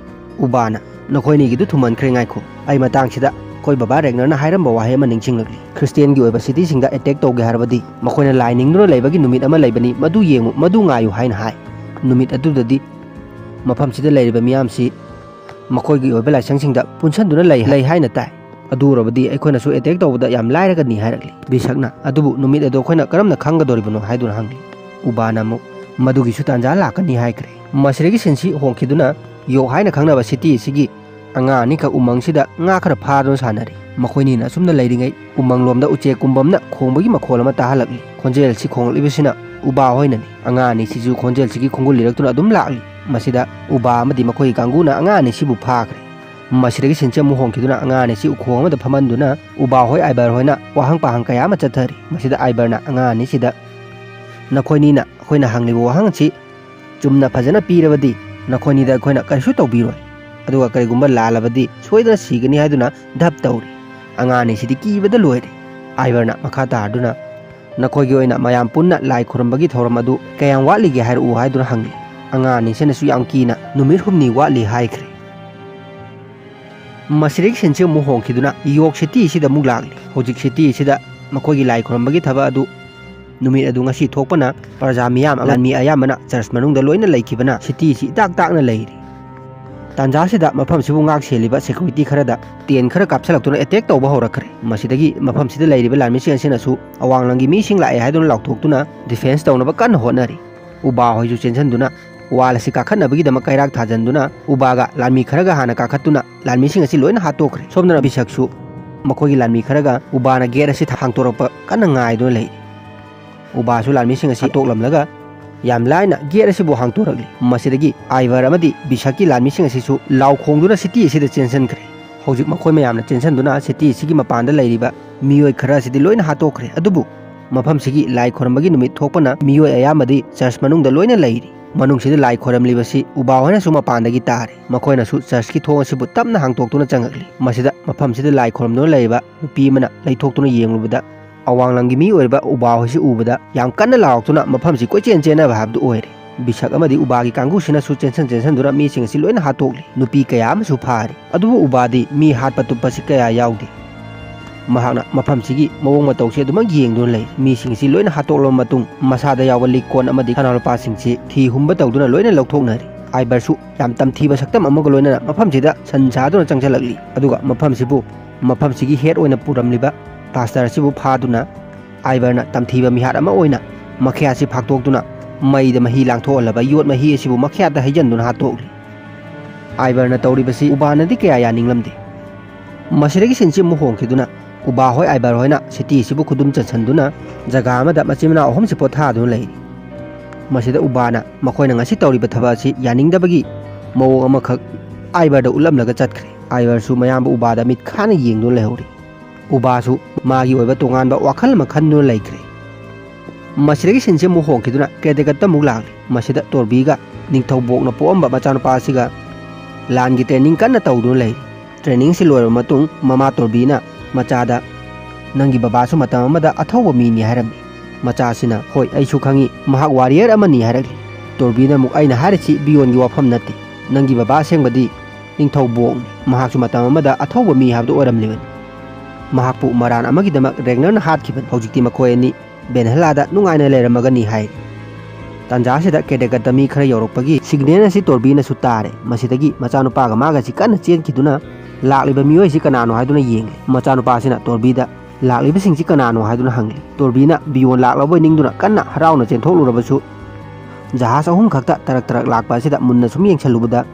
ꯎꯕꯥꯅ ꯅꯈꯣꯏꯅꯤꯒꯤꯗꯨ ꯊꯨꯃꯟꯈ꯭ꯔꯦ, ꯉꯥꯏꯈꯣ, ꯑꯩ ꯃꯇꯥꯡꯁꯤꯗ ꯑꯩꯈꯣꯏ ꯕꯕꯥ ꯔꯦꯒꯅꯔꯅ ꯍꯥꯏꯔꯝꯕ ꯋꯥꯍꯩ ꯑꯃ ꯅꯤꯡꯁꯤꯡꯂꯛꯂꯤ꯫ ꯈ꯭ꯔꯤꯁꯇꯤꯌꯥꯟꯒꯤ ꯑꯣꯏꯕ ꯁꯤꯇꯤꯁꯤꯡꯗ ꯑꯦꯇꯦꯛ ꯇꯧꯒꯦ ꯍꯥꯏꯔꯕꯗꯤ ꯃꯈꯣꯏꯅ ꯂꯥꯏ ꯅꯤꯡꯗꯨꯅ ꯂꯩꯕꯒꯤ ꯅꯨꯃꯤꯠ ꯑꯃ ꯂꯩꯕꯅꯤ, ꯃꯗꯨ ꯌꯦꯡꯉꯨ, ꯃꯗꯨ ꯉꯥꯏꯌꯨ ꯍꯥꯏꯅ ꯍꯥꯏ꯫ ꯅꯨꯃꯤꯠ ꯑꯗꯨꯗꯗꯤ ꯃꯐꯝꯁꯤꯗ ꯂꯩꯔꯤꯕ ꯃꯤꯌꯥꯝꯁꯤ ꯃꯈꯣꯏꯒꯤ ꯑꯣꯏꯕ ꯂꯥꯏꯁꯪꯁꯤꯡꯗ ꯄꯨꯟꯁꯤꯟꯗꯨꯅ ꯂꯩ ꯂꯩ ꯍꯥꯏꯅ ꯇꯥꯏ꯫ ꯑꯗꯨ ꯑꯣꯏꯔꯕꯗꯤ ꯑꯩꯈꯣꯏꯅꯁꯨ ꯑꯦꯇꯦꯛ ꯇꯧꯕꯗ ꯌꯥꯝ ꯂꯥꯏꯔꯒꯅꯤ ꯍꯥꯏꯔꯛꯂꯤ꯫ ꯕꯤꯁꯛꯅ ꯑꯗꯨꯕꯨ ꯅꯨꯃꯤꯠ ꯑꯗꯨ ꯑꯩꯈꯣꯏꯅ ꯀꯔꯝꯅ ꯈꯪꯒꯗꯧꯔꯤꯕꯅꯣ ꯍꯥꯏꯗꯨꯅ ꯍꯪꯂꯤ꯫ ꯎꯕꯥꯅ ꯑꯃꯨꯛ ꯃꯗꯨꯒꯤꯁꯨ ꯇꯥꯟꯖꯥ ꯂꯥꯛꯀꯅꯤ ꯍꯥꯏꯈ꯭ꯔꯦ꯫ ꯃꯁꯤꯗꯒꯤ ꯁꯤꯟꯁꯤ ꯍꯣꯡꯈꯤꯗꯨꯅ ꯌꯣꯛ ꯍꯥꯏꯅ ꯈꯪꯅꯕ ꯁꯤꯇꯤ ꯑꯁꯤꯒꯤ ꯑꯉꯥꯡ ꯑꯅꯤꯈꯛ ꯎꯃꯪꯁꯤꯗ ꯉꯥ ꯈꯔ ꯐꯥꯗꯨꯅ ꯁꯥꯟꯅꯔꯤ꯫ ꯃꯈꯣꯏꯅꯤꯅ ꯑꯁꯨꯝꯅ ꯂꯩꯔꯤꯉꯩ ꯎꯃꯪꯂꯣꯝꯗ ꯎꯆꯦꯛ ꯀꯨꯝꯕꯝꯅ ꯈꯣꯡꯕꯒꯤ ꯃꯈꯣꯜ ꯑꯃ ꯇꯥꯍꯜꯂꯛꯂꯤ꯫ ꯈꯣꯟꯖꯦꯜꯁꯤ ꯈꯣꯡꯂꯛꯂꯤꯕꯁꯤꯅ ꯎꯕꯥ ꯍꯣꯏꯅꯅꯤ꯫ ꯑꯉꯥꯡ ꯑꯅꯤꯁꯤꯁꯨ ꯈꯣꯟꯖꯦꯜꯁꯤꯒꯤ ꯈꯣꯡꯒꯨꯜ ꯂꯤꯔꯛꯇꯨꯅ ꯑꯗꯨꯝ ꯂꯥꯛꯂꯤ꯫ ꯃꯁꯤꯗ ꯎꯕꯥ ꯑꯃꯗꯤ ꯃꯈꯣꯏꯒꯤ ꯀꯥꯡꯕꯨꯅ ꯑꯉꯥꯡ ꯑꯅꯤꯁꯤꯕꯨ ꯐꯥꯈ꯭ꯔꯦ꯫ ꯃꯁꯤꯗꯒꯤ ꯁꯤꯟꯁꯤ ꯑꯃꯨꯛ ꯍꯣꯡꯈꯤꯗꯨꯅ ꯑꯉꯥꯡ ꯑꯅꯤꯁꯤ ꯎꯈꯣꯡ ꯑꯃꯗ ꯐꯝꯍꯟꯗꯨꯅ ꯎꯕꯥ ꯍꯣꯏ ꯑꯥꯏꯕꯔ ꯍꯣꯏꯅ ꯋꯥꯍꯪ ꯄꯥꯍꯪ ꯀꯌꯥ ꯑꯃ ꯆꯠꯊꯔꯤ꯫ ꯃꯁꯤꯗ ꯑꯥꯏꯕꯔꯅ ꯑꯉꯥꯡ ꯑꯅꯤꯁꯤꯗ, "ꯅꯈꯣꯏꯅꯤꯅ ꯑꯩꯈꯣꯏꯅ ꯍꯪꯂꯤꯕ ꯋꯥꯍꯪ ꯑꯁꯤ ꯆꯨꯝꯅ ꯐꯖꯅ ꯄꯤꯔꯕꯗꯤ ꯅꯈꯣꯏꯅꯤꯗ ꯑꯩꯈꯣꯏꯅ ꯀꯔꯤꯁꯨ ꯇꯧꯕꯤꯔꯣꯏ, ꯑꯗꯨꯒ ꯀꯔꯤꯒꯨꯝꯕ ꯂꯥꯜꯂꯕꯗꯤ ꯁꯣꯏꯗꯅ ꯁꯤꯒꯅꯤ ꯍꯥꯏꯗꯨꯅ ꯙꯞ ꯇꯧꯔꯤ꯫ ꯑꯉꯥꯡ ꯑꯅꯤꯁꯤꯗꯤ ꯀꯤꯕꯗ ꯂꯣꯏꯔꯦ꯫" ꯑꯥꯏꯕꯔꯅ ꯃꯈꯥ ꯇꯥꯗꯨꯅ, "ꯅꯈꯣꯏꯒꯤ ꯑꯣꯏꯅ ꯃꯌꯥꯝ ꯄꯨꯟꯅ ꯂꯥꯏ ꯈꯨꯔꯨꯝꯕꯒꯤ ꯊꯧꯔꯝ ꯑꯗꯨ ꯀꯌꯥꯝ ꯋꯥꯠꯂꯤꯒꯦ ꯍꯥꯏꯔꯛꯎ" ꯍꯥꯏꯗꯨꯅ ꯍꯪꯂꯤ꯫ ꯑꯉꯥꯡ ꯑꯅꯤꯁꯤꯅꯁꯨ ꯌꯥꯝ ꯀꯤꯅ, "ꯅꯨꯃꯤꯠ ꯍꯨꯝꯅꯤ ꯋꯥꯠꯂꯤ" ꯍꯥꯏꯈ꯭ꯔꯦ꯫ ꯃꯁꯤꯗꯒꯤ ꯁꯤꯟꯁꯤ ꯑꯃꯨꯛ ꯍꯣꯡꯈꯤꯗꯨꯅ ꯌꯣꯛ ꯁꯤꯇꯤ ꯑꯁꯤꯗ ꯑꯃꯨꯛ ꯂꯥꯛꯂꯤ꯫ ꯍꯧꯖꯤꯛ ꯁꯤꯇꯤ ꯑꯁꯤꯗ ꯃꯈꯣꯏꯒꯤ ꯂꯥꯏ ꯈꯨꯔꯨꯝꯕꯒꯤ ꯊꯕꯛ ꯑꯗꯨ ꯅꯨꯃꯤꯠ ꯑꯗꯨ ꯉꯁꯤ ꯊꯣꯛꯄꯅ ꯄ꯭ꯔꯖꯥ ꯃꯤꯌꯥꯝ, ꯂꯥꯟꯃꯤ ꯑꯌꯥꯝꯕꯅ ꯆꯔꯆ ꯃꯅꯨꯡꯗ ꯂꯣꯏꯅ ꯂꯩꯈꯤꯕꯅ ꯁꯤꯇꯤ ꯑꯁꯤ ꯏꯇꯥꯛ ꯇꯥꯛꯅ ꯂꯩꯔꯤ꯫ ꯇꯥꯟꯖꯥꯁꯤꯗ ꯃꯐꯝꯁꯤꯕꯨ ꯉꯥꯛ ꯁꯦꯜꯂꯤꯕ ꯁꯦꯀ꯭ꯌꯨꯔꯤꯇꯤ ꯈꯔꯗ ꯇꯦꯟ ꯈꯔ ꯀꯥꯞꯁꯤꯜꯂꯛꯇꯨꯅ ꯑꯦꯇꯦꯛ ꯇꯧꯕ ꯍꯧꯔꯛꯈ꯭ꯔꯦ꯫ ꯃꯁꯤꯗꯒꯤ ꯃꯐꯝꯁꯤꯗ ꯂꯩꯔꯤꯕ ꯂꯥꯟꯃꯤꯁꯤꯡ ꯑꯁꯤꯅꯁꯨ ꯑꯋꯥꯡꯂꯪꯒꯤ ꯃꯤꯁꯤꯡ ꯂꯥꯛꯑꯦ ꯍꯥꯏꯗꯨꯅ ꯂꯥꯎꯊꯣꯛꯇꯨꯅ ꯗꯤꯐꯦꯟꯁ ꯇꯧꯅꯕ ꯀꯟꯅ ꯍꯣꯠꯅꯔꯤ꯫ ꯎꯕꯥ ꯍꯣꯏꯁꯨ ꯆꯦꯟꯁꯤꯟꯗꯨꯅ ꯋꯥꯜ ꯑꯁꯤ ꯀꯥꯈꯠꯅꯕꯒꯤꯗꯃꯛ ꯀꯩꯔꯥꯛ ꯊꯥꯖꯤꯟꯗꯨꯅ ꯎꯕꯥꯒ ꯂꯥꯟꯃꯤ ꯈꯔꯒ ꯍꯥꯟꯅ ꯀꯥꯈꯠꯇꯨꯅ ꯂꯥꯟꯃꯤꯁꯤꯡ ꯑꯁꯤ ꯂꯣꯏꯅ ꯍꯥꯠꯇꯣꯛꯈ꯭ꯔꯦ꯫ ꯁꯣꯝꯗꯅ ꯕꯤꯁꯛꯁꯨ ꯃꯈꯣꯏꯒꯤ ꯂꯥꯟꯃꯤ ꯈꯔꯒ ꯎꯕꯥꯅ ꯒꯦꯠ ꯑꯁꯤ ꯍꯥꯡꯇꯣꯔꯛꯄ ꯀꯟꯅ ꯉꯥꯏꯗꯨꯅ ꯂꯩ꯫ ꯎꯕꯥꯁꯨ ꯂꯥꯟꯃꯤꯁꯤꯡ ꯑꯁꯤ ꯍꯥꯠꯇꯣꯛꯂꯝꯂꯒ ꯌꯥꯝ ꯂꯥꯏꯅ ꯒꯦꯠ ꯑꯁꯤꯕꯨ ꯍꯥꯡꯇꯣꯔꯛꯂꯤ꯫ ꯃꯁꯤꯗꯒꯤ ꯑꯥꯏꯚꯔ ꯑꯃꯗꯤ ꯕꯤꯁꯛꯀꯤ ꯂꯥꯟꯃꯤꯁꯤꯡ ꯑꯁꯤꯁꯨ ꯂꯥꯎ ꯈꯣꯡꯗꯨꯅ ꯁꯤꯇꯤ ꯑꯁꯤꯗ ꯆꯦꯟꯁꯤꯟꯈ꯭ꯔꯦ꯫ ꯍꯧꯖꯤꯛ ꯃꯈꯣꯏ ꯃꯌꯥꯝꯅ ꯆꯦꯟꯁꯤꯟꯗꯨꯅ ꯁꯤꯇꯤ ꯑꯁꯤꯒꯤ ꯃꯄꯥꯟꯗ ꯂꯩꯔꯤꯕ ꯃꯤꯑꯣꯏ ꯈꯔ ꯑꯁꯤꯗꯤ ꯂꯣꯏꯅ ꯍꯥꯠꯇꯣꯛꯈ꯭ꯔꯦ꯫ ꯑꯗꯨꯕꯨ ꯃꯐꯝꯁꯤꯒꯤ ꯂꯥꯏ ꯈꯨꯔꯨꯝꯕꯒꯤ ꯅꯨꯃꯤꯠ ꯊꯣꯛꯄꯅ ꯃꯤꯑꯣꯏ ꯑꯌꯥꯝꯕꯗꯤ ꯆꯔꯆ ꯃꯅꯨꯡꯗ ꯂꯣꯏꯅ ꯂꯩꯔꯤ꯫ ꯃꯅꯨꯡꯁꯤꯗ ꯂꯥꯏ ꯈꯣꯏꯔꯝꯂꯤꯕꯁꯤ ꯎꯕꯥ ꯍꯣꯏꯅꯁꯨ ꯃꯄꯥꯟꯗꯒꯤ ꯇꯥꯔꯦ꯫ ꯃꯈꯣꯏꯅꯁꯨ ꯆꯔꯆꯀꯤ ꯊꯣꯡ ꯑꯁꯤꯕꯨ ꯇꯞꯅ ꯍꯥꯡꯇꯣꯛꯇꯨꯅ ꯆꯪꯉꯛꯂꯤ꯫ ꯃꯁꯤꯗ ꯃꯐꯝꯁꯤꯗ ꯂꯥꯏ ꯈꯣꯏꯔꯝꯗꯨꯅ ꯂꯩꯔꯤꯕ ꯅꯨꯄꯤ ꯑꯃꯅ ꯂꯩꯊꯣꯛꯇꯨꯅ ꯌꯦꯡꯂꯨꯕꯗ, ꯑꯋꯥꯡ ꯂꯝꯒꯤ ꯃꯤ ꯑꯣꯏꯔꯤꯕ ꯎꯕꯥ ꯍꯣꯏꯁꯤ ꯎꯕꯗ ꯌꯥꯝ ꯀꯟꯅ ꯂꯥꯎꯔꯛꯇꯨꯅ ꯃꯐꯝꯁꯤ ꯀꯣꯏꯆꯦꯟ ꯆꯦꯟꯅꯕ ꯍꯥꯏꯕꯗꯨ ꯑꯣꯏꯔꯦ꯫ ꯕꯤꯁꯛ ꯑꯃꯗꯤ ꯎꯕꯥꯒꯤ ꯀꯥꯡꯕꯨꯁꯤꯅꯁꯨ ꯆꯦꯟꯁꯟ ꯆꯦꯟꯁꯟꯗꯨꯅ ꯃꯤꯁꯤꯡ ꯑꯁꯤ ꯂꯣꯏꯅ ꯍꯥꯠꯇꯣꯛꯂꯤ꯫ ꯅꯨꯄꯤ ꯀꯌꯥ ꯑꯃꯁꯨ ꯐꯥꯔꯤ꯫ ꯑꯗꯨꯕꯨ ꯎꯕꯥꯗꯤ ꯃꯤ ꯍꯥꯠꯄ ꯇꯨꯞꯄꯁꯤ ꯀꯌꯥ ꯌꯥꯎꯗꯦ꯫ ꯃꯍꯥꯛꯅ ꯃꯐꯝꯁꯤꯒꯤ ꯃꯑꯣꯡ ꯃꯇꯧꯁꯤ ꯑꯗꯨꯃꯛ ꯌꯦꯡꯗꯨꯅ ꯂꯩ꯫ ꯃꯤꯁꯤꯡꯁꯤ ꯂꯣꯏꯅ ꯍꯥꯠꯇꯣꯛꯂꯕ ꯃꯇꯨꯡ, ꯃꯁꯥꯗ ꯌꯥꯎꯕ ꯂꯤꯛ ꯀꯣꯟ ꯑꯃꯗꯤ ꯁꯅꯥ ꯂꯨꯄꯥꯁꯤꯡꯁꯤ ꯊꯤ ꯍꯨꯝꯕ ꯇꯧꯗꯨꯅ ꯂꯣꯏꯅ ꯂꯧꯊꯣꯛꯅꯔꯤ꯫ ꯑꯥꯏꯕꯔꯁꯨ ꯌꯥꯝ ꯇꯝꯊꯤꯕ ꯁꯛꯇꯝ ꯑꯃꯒ ꯂꯣꯏꯅꯅ ꯃꯐꯝꯁꯤꯗ ꯁꯟ ꯁꯥꯗꯨꯅ ꯆꯪꯁꯤꯜꯂꯛꯂꯤ꯫ ꯑꯗꯨꯒ ꯃꯐꯝꯁꯤꯕꯨ ꯃꯐꯝꯁꯤꯒꯤ ꯍꯦꯠ ꯑꯣꯏꯅ ꯄꯨꯔꯝꯂꯤꯕ ꯄꯥꯁꯇꯔ ꯑꯁꯤꯕꯨ ꯐꯥꯗꯨꯅ, ꯑꯥꯏꯕꯔꯅ ꯇꯝꯊꯤꯕ ꯃꯤꯍꯥꯠ ꯑꯃ ꯑꯣꯏꯅ ꯃꯈꯌꯥꯠꯁꯤ ꯐꯥꯛꯇꯣꯛꯇꯨꯅ ꯃꯩꯗ ꯃꯍꯤ ꯂꯥꯡꯊꯣꯛꯍꯜꯂꯕ ꯌꯣꯠ ꯃꯍꯤ ꯑꯁꯤꯕꯨ ꯃꯈꯌꯥꯠꯇ ꯍꯩꯖꯤꯟꯗꯨꯅ ꯍꯥꯠꯇꯣꯛꯂꯤ꯫ ꯑꯥꯏꯕꯔꯅ ꯇꯧꯔꯤꯕꯁꯤ ꯎꯕꯥꯅꯗꯤ ꯀꯌꯥ ꯌꯥꯅꯤꯡꯂꯝꯗꯦ꯫ ꯃꯁꯤꯗꯒꯤ ꯁꯤꯟꯁꯤ ꯑꯃꯨꯛ ꯍꯣꯡꯈꯤꯗꯨꯅ ꯎꯕꯥ ꯍꯣꯏ ꯑꯥꯏꯕꯔ ꯍꯣꯏꯅ ꯁꯤꯇꯤ ꯑꯁꯤꯕꯨ ꯈꯨꯗꯨꯝ ꯆꯟꯁꯤꯟꯗꯨꯅ ꯖꯒꯥ ꯑꯃꯗ ꯃꯆꯤꯟ ꯃꯅꯥꯎ ꯑꯍꯨꯝꯁꯤ ꯄꯣꯊꯥꯗꯨꯅ ꯂꯩꯔꯤ꯫ ꯃꯁꯤꯗ ꯎꯕꯥꯅ ꯃꯈꯣꯏꯅ ꯉꯁꯤ ꯇꯧꯔꯤꯕ ꯊꯕꯛ ꯑꯁꯤ ꯌꯥꯅꯤꯡꯗꯕꯒꯤ ꯃꯑꯣꯡ ꯑꯃꯈꯛ ꯑꯥꯏꯕꯔꯗ ꯎꯠꯂꯝꯂꯒ ꯆꯠꯈ꯭ꯔꯦ꯫ ꯑꯥꯏꯕꯔꯁꯨ ꯃꯌꯥꯝꯕ ꯎꯕꯥꯗ ꯃꯤꯠ ꯈꯥꯅ ꯌꯦꯡꯗꯨꯅ ꯂꯩꯍꯧꯔꯤ꯫ ꯎꯕꯥꯁꯨ ꯃꯥꯒꯤ ꯑꯣꯏꯕ ꯇꯣꯉꯥꯟꯕ ꯋꯥꯈꯜ ꯑꯃ ꯈꯟꯗꯨꯅ ꯂꯩꯈ꯭ꯔꯦ꯫ ꯃꯁꯤꯗꯒꯤ ꯁꯤꯟꯁꯤ ꯑꯃꯨꯛ ꯍꯣꯡꯈꯤꯗꯨꯅ ꯀꯦꯗꯦꯀꯠꯇ ꯑꯃꯨꯛ ꯂꯥꯛꯂꯤ꯫ ꯃꯁꯤꯗ ꯇꯣꯔꯕꯤꯒ ꯅꯤꯡꯊꯧꯕꯣꯛꯅ ꯄꯣꯛꯑꯝꯕ ꯃꯆꯥꯅꯨꯄꯥ ꯑꯁꯤꯒ ꯂꯥꯟꯒꯤ ꯇ꯭ꯔꯦꯅꯤꯡ ꯀꯟꯅ ꯇꯧꯗꯨꯅ ꯂꯩꯔꯤ꯫ ꯇ꯭ꯔꯦꯅꯤꯡꯁꯤ ꯂꯣꯏꯔꯕ ꯃꯇꯨꯡ ꯃꯃꯥ ꯇꯣꯔꯕꯤꯅ ꯃꯆꯥꯗ, "ꯅꯪꯒꯤ ꯕꯕꯥꯁꯨ ꯃꯇꯝ ꯑꯃꯗ ꯑꯊꯧꯕ ꯃꯤꯅꯤ" ꯍꯥꯏꯔꯝꯃꯤ꯫ ꯃꯆꯥꯁꯤꯅ, "ꯍꯣꯏ, ꯑꯩꯁꯨ ꯈꯪꯏ, ꯃꯍꯥꯛ ꯋꯥꯔꯤꯌꯔ ꯑꯃꯅꯤ" ꯍꯥꯏꯔꯛꯂꯤ꯫ ꯇꯣꯔꯕꯤꯅ ꯑꯃꯨꯛ, "ꯑꯩꯅ ꯍꯥꯏꯔꯤꯁꯤ ꯕꯤꯌꯣꯟꯒꯤ ꯋꯥꯐꯝ ꯅꯠꯇꯦ꯫ ꯅꯪꯒꯤ ꯕꯕꯥ ꯑꯁꯦꯡꯕꯗꯤ ꯅꯤꯡꯊꯧꯕꯣꯛꯅꯤ꯫ ꯃꯍꯥꯛꯁꯨ ꯃꯇꯝ ꯑꯃꯗ ꯑꯊꯧꯕ ꯃꯤ ꯍꯥꯏꯕꯗꯨ ꯑꯣꯏꯔꯝꯂꯤꯕꯅꯤ꯫ ꯃꯍꯥꯛꯄꯨ ꯃꯔꯥꯟ ꯑꯃꯒꯤꯗꯃꯛ ꯔꯦꯒꯅꯔꯅ ꯍꯥꯠꯈꯤꯕꯅꯤ꯫ ꯍꯧꯖꯤꯛꯇꯤ ꯃꯈꯣꯏ ꯑꯅꯤ ꯕꯦꯟꯍꯂꯥꯗ ꯅꯨꯡꯉꯥꯏꯅ ꯂꯩꯔꯝꯃꯒꯅꯤ" ꯍꯥꯏ꯫ ꯇꯥꯟꯖꯥꯁꯤꯗ ꯀꯦꯗꯦꯀꯠꯇ ꯃꯤ ꯈꯔ ꯌꯧꯔꯛꯄꯒꯤ ꯁꯤꯒꯅꯦꯜ ꯑꯁꯤ ꯇꯣꯔꯕꯤꯅꯁꯨ ꯇꯥꯔꯦ꯫ ꯃꯁꯤꯗꯒꯤ ꯃꯆꯥꯅꯨꯄꯥꯒ ꯃꯥꯒꯁꯤ ꯀꯟꯅ ꯆꯦꯟꯈꯤꯗꯨꯅ ꯂꯥꯛꯂꯤꯕ ꯃꯤꯑꯣꯏꯁꯤ ꯀꯅꯥꯅꯣ ꯍꯥꯏꯗꯨꯅ ꯌꯦꯡꯂꯤ꯫ ꯃꯆꯥꯅꯨꯄꯥꯁꯤꯅ ꯇꯣꯔꯕꯤꯗ, "ꯂꯥꯛꯂꯤꯕꯁꯤꯡꯁꯤ ꯀꯅꯥꯅꯣ?" ꯍꯥꯏꯗꯨꯅ ꯍꯪꯂꯤ꯫ ꯇꯣꯔꯕꯤꯅ ꯕꯤꯌꯣꯟ ꯂꯥꯛꯂꯕꯣꯏ ꯅꯤꯡꯗꯨꯅ ꯀꯟꯅ ꯍꯔꯥꯎꯅ ꯆꯦꯟꯊꯣꯛꯂꯨꯔꯕꯁꯨ, ꯖꯍꯥꯖ ꯑꯍꯨꯝ ꯈꯛꯇ ꯇꯔꯛ ꯇꯔꯛ ꯂꯥꯛꯄ ꯑꯁꯤꯗ ꯃꯨꯟꯅ ꯁꯨꯝ ꯌꯦꯡꯁꯜꯂꯨꯕꯗ,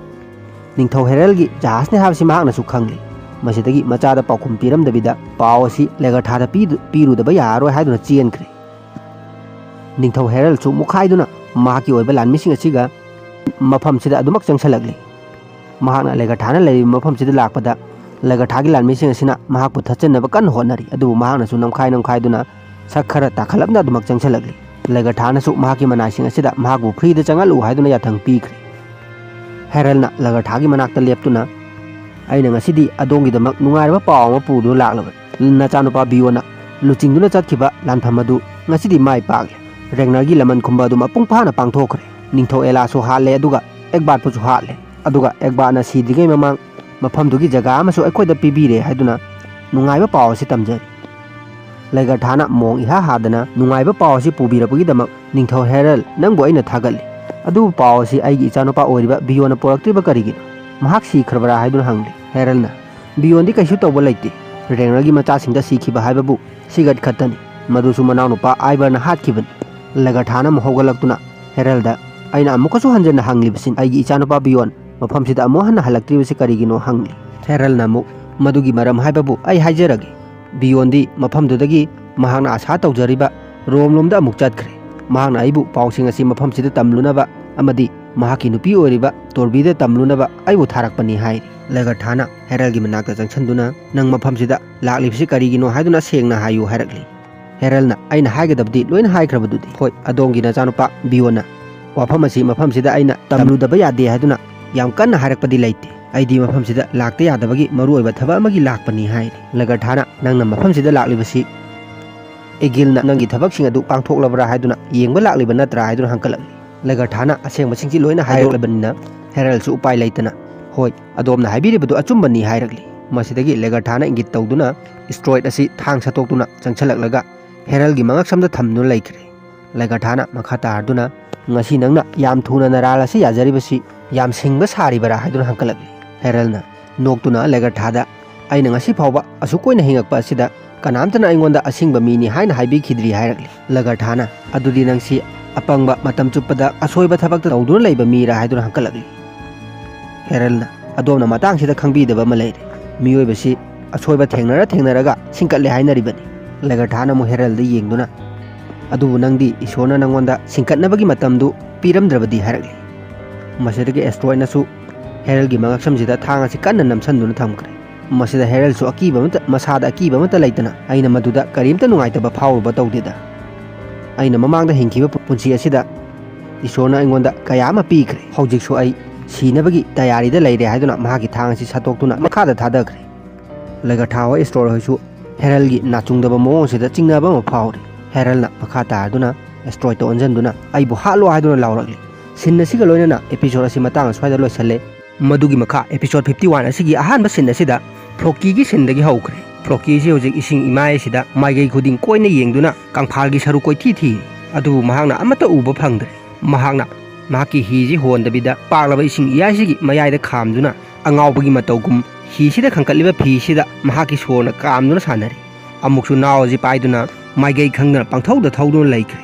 ꯅꯤꯡꯊꯧ ꯍꯦꯔꯜꯒꯤ ꯖꯍꯥꯖꯅꯤ ꯍꯥꯏꯕꯁꯤ ꯃꯍꯥꯛꯅꯁꯨ ꯈꯪꯂꯤ꯫ ꯃꯁꯤꯗꯒꯤ ꯃꯆꯥꯗ ꯄꯥꯎꯈꯨꯝ ꯄꯤꯔꯝꯗꯕꯤꯗ ꯄꯥꯎ ꯑꯁꯤ ꯂꯦꯒꯔꯊꯥꯗ ꯄꯤꯗꯨ-, ꯄꯤꯔꯨꯗꯕ ꯌꯥꯔꯔꯣꯏ ꯍꯥꯏꯗꯨꯅ ꯆꯦꯟꯈ꯭ꯔꯦ꯫ ꯅꯤꯡꯊꯧ ꯍꯦꯔꯜꯁꯨ ꯃꯨꯛꯈꯥꯏꯗꯨꯅ ꯃꯍꯥꯛꯀꯤ ꯑꯣꯏꯕ ꯂꯥꯟꯃꯤꯁꯤꯡ ꯑꯁꯤꯒ ꯃꯐꯝꯁꯤꯗ ꯑꯗꯨꯃꯛ ꯆꯪꯁꯤꯜꯂꯛꯂꯤ꯫ ꯃꯍꯥꯛꯅ ꯂꯦꯒꯔꯊꯥꯅ ꯂꯩꯔꯤꯕ ꯃꯐꯝꯁꯤꯗ ꯂꯥꯛꯄꯗ, ꯂꯦꯒꯔꯊꯥꯒꯤ ꯂꯥꯟꯃꯤꯁꯤꯡ ꯑꯁꯤꯅ ꯃꯍꯥꯛꯄꯨ ꯊꯠꯆꯟꯅꯕ ꯀꯟꯅ ꯍꯣꯠꯅꯔꯤ꯫ ꯑꯗꯨꯕꯨ ꯃꯍꯥꯛꯅꯁꯨ ꯅꯝꯈꯥꯏ ꯅꯝꯈꯥꯏꯗꯨꯅ ꯁꯛ ꯈꯔ ꯇꯥꯈꯠꯂꯞꯅ ꯑꯗꯨꯃꯛ ꯆꯪꯁꯤꯜꯂꯛꯂꯤ꯫ ꯂꯒꯔꯊꯥꯅꯁꯨ ꯃꯍꯥꯛꯀꯤ ꯃꯅꯥꯏꯁꯤꯡ ꯑꯁꯤꯗ ꯃꯍꯥꯛꯄꯨ ꯐ꯭ꯔꯤꯗ ꯆꯪꯍꯜꯂꯨ ꯍꯥꯏꯗꯨꯅ ꯌꯥꯊꯪ ꯄꯤꯈ꯭ꯔꯦ꯫ ꯍꯦꯔꯜꯅ ꯂꯒꯔꯊꯥꯒꯤ ꯃꯅꯥꯛꯇ ꯂꯦꯞꯇꯨꯅ, "ꯑꯩꯅ ꯉꯁꯤꯗꯤ ꯑꯗꯣꯝꯒꯤꯗꯃꯛ ꯅꯨꯡꯉꯥꯏꯔꯕ ꯄꯥꯎ ꯑꯃ ꯄꯨꯗꯨꯅ ꯂꯥꯛꯂꯕꯅꯤ꯫ ꯅꯆꯥꯅꯨꯄꯥ ꯕꯤꯌꯣꯟꯅ ꯂꯨꯆꯤꯡꯗꯨꯅ ꯆꯠꯈꯤꯕ ꯂꯥꯟꯐꯝ ꯑꯗꯨ ꯉꯁꯤꯗꯤ ꯃꯥꯏ ꯄꯥꯛꯂꯦ꯫ ꯔꯦꯒꯅꯔꯒꯤ ꯂꯃꯟ ꯈꯨꯝꯕ ꯑꯗꯨ ꯃꯄꯨꯡ ꯐꯥꯅ ꯄꯥꯡꯊꯣꯛꯈ꯭ꯔꯦ꯫ ꯅꯤꯡꯊꯧ ꯑꯦꯂꯥꯁꯨ ꯍꯥꯠꯂꯦ, ꯑꯗꯨꯒ ꯑꯦꯒꯕꯥꯔꯠꯄꯨꯁꯨ ꯍꯥꯠꯂꯦ꯫ ꯑꯗꯨꯒ ꯑꯦꯒꯕꯥꯔꯠꯅ ꯁꯤꯗ꯭ꯔꯤꯉꯩ ꯃꯃꯥꯡ ꯃꯐꯝꯗꯨꯒꯤ ꯖꯒꯥ ꯑꯃꯁꯨ ꯑꯩꯈꯣꯏꯗ ꯄꯤꯕꯤꯔꯦ ꯍꯥꯏꯗꯨꯅ ꯅꯨꯡꯉꯥꯏꯕ ꯄꯥꯎ ꯑꯁꯤ ꯇꯝꯖꯔꯤ꯫" ꯂꯒꯔꯊꯥꯅ ꯃꯣꯡ ꯏꯍꯥ ꯍꯥꯗꯅ ꯅꯨꯡꯉꯥꯏꯕ ꯄꯥꯎ ꯑꯁꯤ ꯄꯨꯕꯤꯔꯛꯄꯒꯤꯗꯃꯛ ꯅꯤꯡꯊꯧ ꯍꯦꯔꯜ, ꯅꯪꯕꯨ ꯑꯩꯅ ꯊꯥꯒꯠꯂꯤ꯫ ꯑꯗꯨꯕꯨ ꯄꯥꯎ ꯑꯁꯤ ꯑꯩꯒꯤ ꯏꯆꯥꯅꯨꯄꯥ ꯑꯣꯏꯔꯤꯕ ꯕꯤꯌꯣꯟꯅ ꯄꯣꯔꯛꯇ꯭ꯔꯤꯕ ꯀꯔꯤꯒꯤꯅꯣ? ꯃꯍꯥꯛ ꯁꯤꯈ꯭ꯔꯕ꯭ꯔꯥ ꯍꯥꯏꯗꯨꯅ ꯍꯪꯂꯤ꯫ ꯍꯦꯔꯜꯅ, "ꯕꯤꯌꯣꯟꯗꯤ ꯀꯩꯁꯨ ꯇꯧꯕ ꯂꯩꯇꯦ꯫ ꯔꯦꯒꯅꯔꯒꯤ ꯃꯆꯥꯁꯤꯡꯗ ꯁꯤꯈꯤꯕ ꯍꯥꯏꯕꯕꯨ ꯁꯤꯒꯠ ꯈꯛꯇꯅꯤ꯫ ꯃꯗꯨꯁꯨ ꯃꯅꯥꯎꯅꯨꯄꯥ ꯑꯥꯏꯕꯔꯅ ꯍꯥꯠꯈꯤꯕꯅꯤ꯫" ꯂꯒꯔꯊꯥꯅ ꯑꯃꯨꯛ ꯍꯧꯒꯠꯂꯛꯇꯨꯅ ꯍꯦꯔꯜꯗ, "ꯑꯩꯅ ꯑꯃꯨꯛꯀꯁꯨ ꯍꯟꯖꯟꯅ ꯍꯪꯂꯤꯕꯁꯤ, ꯑꯩꯒꯤ ꯏꯆꯥꯅꯨꯄꯥ ꯕꯤꯌꯣꯟ ꯃꯐꯝꯁꯤꯗ ꯑꯃꯨꯛ ꯍꯟꯅ ꯍꯜꯂꯛꯇ꯭ꯔꯤꯕꯁꯤ ꯀꯔꯤꯒꯤꯅꯣ?" ꯍꯪꯂꯤ꯫ ꯍꯦꯔꯜꯅ ꯑꯃꯨꯛ, "ꯃꯗꯨꯒꯤ ꯃꯔꯝ ꯍꯥꯏꯕꯕꯨ ꯑꯩ ꯍꯥꯏꯖꯔꯒꯦ꯫ ꯕꯤꯌꯣꯟꯗꯤ ꯃꯐꯝꯗꯨꯗꯒꯤ ꯃꯍꯥꯛꯅ ꯑꯁꯥ ꯇꯧꯖꯔꯤꯕ ꯔꯣꯝꯂꯣꯝꯗ ꯑꯃꯨꯛ ꯆꯠꯈ꯭ꯔꯦ꯫ ꯃꯍꯥꯛꯅ ꯑꯩꯕꯨ ꯄꯥꯎꯁꯤꯡ ꯑꯁꯤ ꯃꯐꯝꯁꯤꯗ ꯇꯝꯂꯨꯅꯕ ꯑꯃꯗꯤ ꯃꯍꯥꯛꯀꯤ ꯅꯨꯄꯤ ꯑꯣꯏꯔꯤꯕ ꯇꯣꯔꯕꯤꯗ ꯇꯝꯂꯨꯅꯕ ꯑꯩꯕꯨ ꯊꯥꯔꯛꯄꯅꯤ" ꯍꯥꯏꯔꯤ꯫ ꯂꯒꯔꯊꯥꯅ ꯍꯦꯔꯜꯒꯤ ꯃꯅꯥꯛꯇ ꯆꯪꯁꯤꯟꯗꯨꯅ, "ꯅꯪ ꯃꯐꯝꯁꯤꯗ ꯂꯥꯛꯂꯤꯕꯁꯤ ꯀꯔꯤꯒꯤꯅꯣ ꯍꯥꯏꯗꯨꯅ ꯁꯦꯡꯅ ꯍꯥꯏꯌꯨ" ꯍꯥꯏꯔꯛꯂꯤ꯫ ꯍꯦꯔꯜꯅ, "ꯑꯩꯅ ꯍꯥꯏꯒꯗꯕꯗꯤ ꯂꯣꯏꯅ ꯍꯥꯏꯈ꯭ꯔꯕꯗꯨꯗꯤ꯫ ꯍꯣꯏ, ꯑꯗꯣꯝꯒꯤ ꯅꯆꯥꯅꯨꯄꯥ ꯕꯤꯌꯣꯟꯅ ꯋꯥꯐꯝ ꯑꯁꯤ ꯃꯐꯝꯁꯤꯗ ꯑꯩꯅ ꯇꯝꯂꯨꯗꯕ ꯌꯥꯗꯦ ꯍꯥꯏꯗꯨꯅ ꯌꯥꯝ ꯀꯟꯅ ꯍꯥꯏꯔꯛꯄꯗꯤ ꯂꯩꯇꯦ꯫ ꯑꯩꯗꯤ ꯃꯐꯝꯁꯤꯗ ꯂꯥꯛꯇ ꯌꯥꯗꯕꯒꯤ ꯃꯔꯨꯑꯣꯏꯕ ꯊꯕꯛ ꯑꯃꯒꯤ ꯂꯥꯛꯄꯅꯤ" ꯍꯥꯏꯔꯤ꯫ ꯂꯒꯔꯊꯥꯅ, "ꯅꯪꯅ ꯃꯐꯝꯁꯤꯗ ꯂꯥꯛꯂꯤꯕꯁꯤ ꯑꯦꯒꯤꯜꯅ ꯅꯪꯒꯤ ꯊꯕꯛꯁꯤꯡ ꯑꯗꯨ ꯄꯥꯡꯊꯣꯛꯂꯕ꯭ꯔꯥ ꯍꯥꯏꯗꯨꯅ ꯌꯦꯡꯕ ꯂꯥꯛꯂꯤꯕ ꯅꯠꯇ꯭ꯔꯥ?" ꯍꯥꯏꯗꯨꯅ ꯍꯪꯀꯠꯂꯛꯂꯤ꯫ ꯂꯒꯔꯊꯥꯅ ꯑꯁꯦꯡꯕꯁꯤꯡꯁꯤ ꯂꯣꯏꯅ ꯍꯥꯏꯗꯣꯛꯂꯕꯅꯤꯅ ꯍꯦꯔꯜꯁꯨ ꯎꯄꯥꯏ ꯂꯩꯇꯅ, "ꯍꯣꯏ, ꯑꯗꯣꯝꯅ ꯍꯥꯏꯕꯤꯔꯤꯕꯗꯨ ꯑꯆꯨꯝꯕꯅꯤ" ꯍꯥꯏꯔꯛꯂꯤ꯫ ꯃꯁꯤꯗꯒꯤ ꯂꯒꯔꯊꯥꯅ ꯏꯪꯒꯤꯠ ꯇꯧꯗꯨꯅ ꯏꯁꯇ꯭ꯔꯣꯏꯠ ꯑꯁꯤ ꯊꯥꯡ ꯁꯠꯇꯣꯛꯇꯨꯅ ꯆꯪꯁꯤꯜꯂꯛꯂꯒ ꯍꯦꯔꯜꯒꯤ ꯃꯉꯛꯁꯝꯗ ꯊꯝꯗꯨꯅ ꯂꯩꯈ꯭ꯔꯦ꯫ ꯂꯒꯔꯊꯥꯅ ꯃꯈꯥ ꯇꯥꯔꯗꯨꯅ, "ꯉꯁꯤ ꯅꯪꯅ ꯌꯥꯝ ꯊꯨꯅ ꯅꯔꯥꯜ ꯑꯁꯤ ꯌꯥꯖꯔꯤꯕꯁꯤ ꯌꯥꯝ ꯁꯤꯡꯕ ꯁꯥꯔꯤꯕꯔꯥ?" ꯍꯥꯏꯗꯨꯅ ꯍꯪꯀꯠꯂꯛꯂꯤ꯫ ꯍꯦꯔꯜꯅ ꯅꯣꯛꯇꯨꯅ ꯂꯒꯔꯊꯥꯗ, "ꯑꯩꯅ ꯉꯁꯤ ꯐꯥꯎꯕ ꯑꯁꯨꯛ ꯀꯨꯏꯅ ꯍꯤꯡꯉꯛꯄ ꯑꯁꯤꯗ ꯀꯅꯥꯝꯇꯅ ꯑꯩꯉꯣꯟꯗ ꯑꯁꯤꯡꯕ ꯃꯤꯅꯤ ꯍꯥꯏꯅ ꯍꯥꯏꯕꯤꯈꯤꯗ꯭ꯔꯤ" ꯍꯥꯏꯔꯛꯂꯤ꯫ ꯂꯒꯔꯊꯥꯅ, "ꯑꯗꯨꯗꯤ ꯅꯪꯁꯤ ꯑꯄꯪꯕ, ꯃꯇꯝ ꯆꯨꯞꯄꯗ ꯑꯁꯣꯏꯕ ꯊꯕꯛꯇ ꯇꯧꯗꯨꯅ ꯂꯩꯕ ꯃꯤꯔꯥ?" ꯍꯥꯏꯗꯨꯅ ꯍꯪꯀꯠꯂꯛꯂꯤ꯫ ꯍꯦꯔꯜꯅ, "ꯑꯗꯣꯝꯅ ꯃꯇꯥꯡꯁꯤꯗ ꯈꯪꯕꯤꯗꯕ ꯑꯃ ꯂꯩꯔꯦ꯫ ꯃꯤꯑꯣꯏꯕꯁꯤ ꯑꯁꯣꯏꯕ ꯊꯦꯡꯅꯔ ꯊꯦꯡꯅꯔꯒ ꯁꯤꯡꯀꯠꯂꯦ ꯍꯥꯏꯅꯔꯤꯕꯅꯤ꯫" ꯂꯒꯔꯊꯥꯅ ꯑꯃꯨꯛ ꯍꯦꯔꯜꯗ ꯌꯦꯡꯗꯨꯅ, "ꯑꯗꯨꯕꯨ ꯅꯪꯗꯤ ꯏꯁꯣꯔꯅ ꯅꯪꯉꯣꯟꯗ ꯁꯤꯡꯀꯠꯅꯕꯒꯤ ꯃꯇꯝꯗꯨ ꯄꯤꯔꯝꯗ꯭ꯔꯕꯗꯤ?" ꯍꯥꯏꯔꯛꯂꯤ꯫ ꯃꯁꯤꯗꯒꯤ ꯑꯦꯁꯇ꯭ꯔꯣꯏꯅꯁꯨ ꯍꯦꯔꯜꯒꯤ ꯃꯉꯛꯁꯝꯁꯤꯗ ꯊꯥꯡ ꯑꯁꯤ ꯀꯟꯅ ꯅꯝꯁꯤꯟꯗꯨꯅ ꯊꯝꯈ꯭ꯔꯦ꯫ ꯃꯁꯤꯗ ꯍꯦꯔꯜꯁꯨ ꯑꯀꯤꯕ ꯑꯃꯠꯇ, ꯃꯁꯥꯗ ꯑꯀꯤꯕ ꯑꯃꯠꯇ ꯂꯩꯇꯅ, "ꯑꯩꯅ ꯃꯗꯨꯗ ꯀꯔꯤꯝꯇ ꯅꯨꯡꯉꯥꯏꯇꯕ ꯐꯥꯎꯔꯨꯕ ꯇꯧꯗꯦꯗ꯫ ꯑꯩꯅ ꯃꯃꯥꯡꯗ ꯍꯤꯡꯈꯤꯕ ꯄꯨꯟꯁꯤ ꯑꯁꯤꯗ ꯏꯁꯣꯔꯅ ꯑꯩꯉꯣꯟꯗ ꯀꯌꯥ ꯑꯃ ꯄꯤꯈ꯭ꯔꯦ꯫ ꯍꯧꯖꯤꯛꯁꯨ ꯑꯩ ꯁꯤꯅꯕꯒꯤ ꯇꯌꯥꯔꯤꯗ ꯂꯩꯔꯦ" ꯍꯥꯏꯗꯨꯅ ꯃꯍꯥꯛꯀꯤ ꯊꯥꯡ ꯑꯁꯤ ꯁꯠꯇꯣꯛꯇꯨꯅ ꯃꯈꯥꯗ ꯊꯥꯗꯈ꯭ꯔꯦ꯫ ꯂꯦꯒꯔꯊꯥ ꯍꯣꯏ, ꯑꯦꯁꯇ꯭ꯔꯣꯏ ꯍꯣꯏꯁꯨ ꯍꯦꯔꯜꯒꯤ ꯅꯥꯆꯨꯡꯗꯕ ꯃꯑꯣꯡ ꯑꯁꯤꯗ ꯆꯤꯡꯅꯕ ꯑꯃ ꯐꯥꯎꯔꯤ꯫ ꯍꯦꯔꯜꯅ ꯃꯈꯥ ꯇꯥꯗꯨꯅ ꯑꯦꯁꯇ꯭ꯔꯣꯏꯗ ꯑꯣꯟꯁꯤꯟꯗꯨꯅ "ꯑꯩꯕꯨ ꯍꯥꯠꯂꯣ" ꯍꯥꯏꯗꯨꯅ ꯂꯥꯎꯔꯛꯂꯤ꯫ ꯁꯤꯟ ꯑꯁꯤꯒ ꯂꯣꯏꯅꯅ ꯑꯦꯄꯤꯁꯣꯗ ꯑꯁꯤ ꯃꯇꯥꯡ ꯑꯁ꯭ꯋꯥꯏꯗ ꯂꯣꯏꯁꯤꯜꯂꯦ꯫ ꯃꯗꯨꯒꯤ ꯃꯈꯥ ꯑꯦꯄꯤꯁꯣꯗ ꯐꯤꯐꯇꯤ ꯋꯥꯟ ꯑꯁꯤꯒꯤ ꯑꯍꯥꯟꯕ ꯁꯤꯟ ꯑꯁꯤꯗ ꯐ꯭ꯂꯣꯀꯤꯒꯤ ꯁꯤꯟꯗꯒꯤ ꯍꯧꯈ꯭ꯔꯦ꯫ ꯐ꯭ꯂꯣꯀꯤ ꯑꯁꯤ ꯍꯧꯖꯤꯛ ꯏꯁꯤꯡ ꯏꯃꯥꯏ ꯑꯁꯤꯗ ꯃꯥꯏꯀꯩ ꯈꯨꯗꯤꯡ ꯀꯣꯏꯅ ꯌꯦꯡꯗꯨꯅ ꯀꯪꯐꯥꯜꯒꯤ ꯁꯔꯨꯛ ꯀꯣꯏꯊꯤ ꯊꯤ꯫ ꯑꯗꯨꯕꯨ ꯃꯍꯥꯛꯅ ꯑꯃꯠꯇ ꯎꯕ ꯐꯪꯗ꯭ꯔꯦ꯫ ꯃꯍꯥꯛꯅ ꯃꯍꯥꯛꯀꯤ ꯍꯤꯁꯤ ꯍꯣꯟꯗꯕꯤꯗ ꯄꯥꯛꯂꯕ ꯏꯁꯤꯡ ꯏꯌꯥꯏꯁꯤꯒꯤ ꯃꯌꯥꯏꯗ ꯈꯥꯝꯗꯨꯅ ꯑꯉꯥꯎꯕꯒꯤ ꯃꯇꯧꯒꯨꯝ ꯍꯤꯁꯤꯗ ꯈꯟꯒꯠꯂꯤꯕ ꯐꯤꯁꯤꯗ ꯃꯍꯥꯛꯀꯤ ꯁꯣꯔꯅ ꯀꯥꯝꯗꯨꯅ ꯁꯥꯟꯅꯔꯤ꯫ ꯑꯃꯨꯛꯁꯨ ꯅꯥꯎ ꯑꯁꯤ ꯄꯥꯏꯗꯨꯅ ꯃꯥꯏꯀꯩ ꯈꯪꯗꯅ ꯄꯪꯊꯧꯗ ꯊꯧꯗꯨꯅ ꯂꯩꯈ꯭ꯔꯦ꯫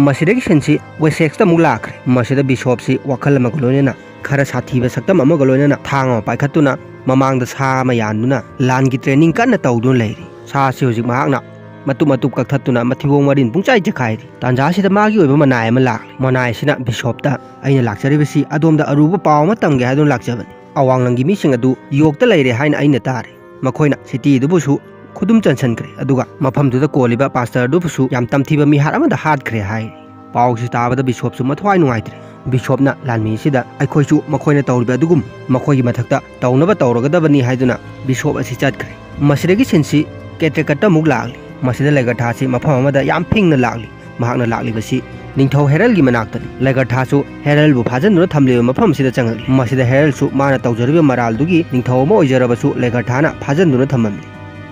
ꯃꯁꯤꯗꯒꯤ ꯁꯤꯟꯁꯤ ꯋꯦꯁꯦꯛꯁꯇ ꯑꯃꯨꯛ ꯂꯥꯛꯈ꯭ꯔꯦ꯫ ꯃꯁꯤꯗ ꯕꯤꯁꯣꯞꯁꯤ ꯋꯥꯈꯜ ꯑꯃꯒ ꯂꯣꯏꯅꯅ ꯈꯔ ꯁꯥꯊꯤꯕ ꯁꯛꯇꯝ ꯑꯃꯒ ꯂꯣꯏꯅꯅ ꯊꯥꯡ ꯑꯃ ꯄꯥꯏꯈꯠꯇꯨꯅ ꯃꯃꯥꯡꯗ ꯁꯥ ꯑꯃ ꯌꯥꯟꯗꯨꯅ ꯂꯥꯟꯒꯤ ꯇ꯭ꯔꯦꯅꯤꯡ ꯀꯟꯅ ꯇꯧꯗꯨꯅ ꯂꯩꯔꯤ꯫ ꯁꯥ ꯑꯁꯤ ꯍꯧꯖꯤꯛ ꯃꯍꯥꯛꯅ ꯃꯇꯨꯞ ꯃꯇꯨꯞ ꯀꯛꯊꯠꯇꯨꯅ ꯃꯊꯤꯕꯣꯡ ꯃꯔꯤꯟ ꯄꯨꯡꯆꯥꯏ ꯆꯈꯥꯏꯔꯤ꯫ ꯇꯥꯟꯖꯥ ꯑꯁꯤꯗ ꯃꯥꯒꯤ ꯑꯣꯏꯕ ꯃꯅꯥꯏ ꯑꯃ ꯂꯥꯛꯂꯤ꯫ ꯃꯅꯥꯏ ꯑꯁꯤꯅ ꯕꯤꯁꯣꯞꯇ "ꯑꯩꯅ ꯂꯥꯛꯆꯔꯤꯕꯁꯤ ꯑꯗꯣꯝꯗ ꯑꯔꯨꯕ ꯄꯥꯎ ꯑꯃ ꯇꯝꯒꯦ ꯍꯥꯏꯗꯨꯅ ꯂꯥꯛꯆꯕꯅꯤ꯫ ꯑꯋꯥꯡꯂꯪꯒꯤ ꯃꯤꯁꯤꯡ ꯑꯗꯨ ꯌꯣꯛꯇ ꯂꯩꯔꯦ ꯍꯥꯏꯅ ꯑꯩꯅ ꯇꯥꯔꯦ꯫ ꯃꯈꯣꯏꯅ ꯁꯤꯇꯤꯗꯨꯕꯨꯁꯨ ꯈꯨꯗꯨꯝ ꯆꯟꯁꯤꯟꯈ꯭ꯔꯦ, ꯑꯗꯨꯒ ꯃꯐꯝꯗꯨꯗ ꯀꯣꯜꯂꯤꯕ ꯄꯥꯁꯇꯔꯗꯨꯕꯨꯁꯨ ꯌꯥꯝ ꯇꯝꯊꯤꯕ ꯃꯤꯍꯥꯠ ꯑꯃꯗ ꯍꯥꯠꯈ꯭ꯔꯦ" ꯍꯥꯏꯔꯤ꯫ ꯄꯥꯎꯁꯤ ꯇꯥꯕꯗ ꯕꯤꯁꯣꯞꯁꯨ ꯃꯊ꯭ꯋꯥꯏ ꯅꯨꯡꯉꯥꯏꯇ꯭ꯔꯦ꯫ ꯕꯤꯁꯣꯞꯅ ꯂꯥꯟꯃꯤ ꯑꯁꯤꯗ "ꯑꯩꯈꯣꯏꯁꯨ ꯃꯈꯣꯏꯅ ꯇꯧꯔꯤꯕ ꯑꯗꯨꯒꯨꯝ ꯃꯈꯣꯏꯒꯤ ꯃꯊꯛꯇ ꯇꯧꯅꯕ ꯇꯧꯔꯒꯗꯕꯅꯤ" ꯍꯥꯏꯗꯨꯅ ꯕꯤꯁꯣꯞ ꯑꯁꯤ ꯆꯠꯈ꯭ꯔꯦ꯫ ꯃꯁꯤꯗꯒꯤ ꯁꯤꯟꯁꯤ ꯀꯦꯇ꯭ꯔꯦꯀꯠꯇ ꯑꯃꯨꯛ ꯂꯥꯛꯂꯤ꯫ ꯃꯁꯤꯗ ꯂꯦꯒꯔꯊꯥꯁꯤ ꯃꯐꯝ ꯑꯃꯗ ꯌꯥꯝ ꯐꯤꯡꯅ ꯂꯥꯛꯂꯤ꯫ ꯃꯍꯥꯛꯅ ꯂꯥꯛꯂꯤꯕꯁꯤ ꯅꯤꯡꯊꯧ ꯍꯦꯔꯜꯒꯤ ꯃꯅꯥꯛꯇꯅꯤ꯫ ꯂꯦꯒꯔꯊꯥꯁꯨ ꯍꯦꯔꯜꯕꯨ ꯐꯥꯖꯤꯟꯗꯨꯅ ꯊꯝꯂꯤꯕ ꯃꯐꯝ ꯑꯁꯤꯗ ꯆꯪꯂꯛꯂꯤ꯫ ꯃꯁꯤꯗ ꯍꯦꯔꯜꯁꯨ ꯃꯥꯅ ꯇꯧꯖꯔꯤꯕ ꯃꯔꯥꯜꯗꯨꯒꯤ ꯅꯤꯡꯊꯧ ꯑꯃ ꯑꯣꯏꯖꯔꯕꯁꯨ ꯂꯦꯒꯔꯊꯥꯅ ꯐꯥꯖꯤꯟꯗꯨꯅ ꯊꯝꯃꯝꯂꯤ꯫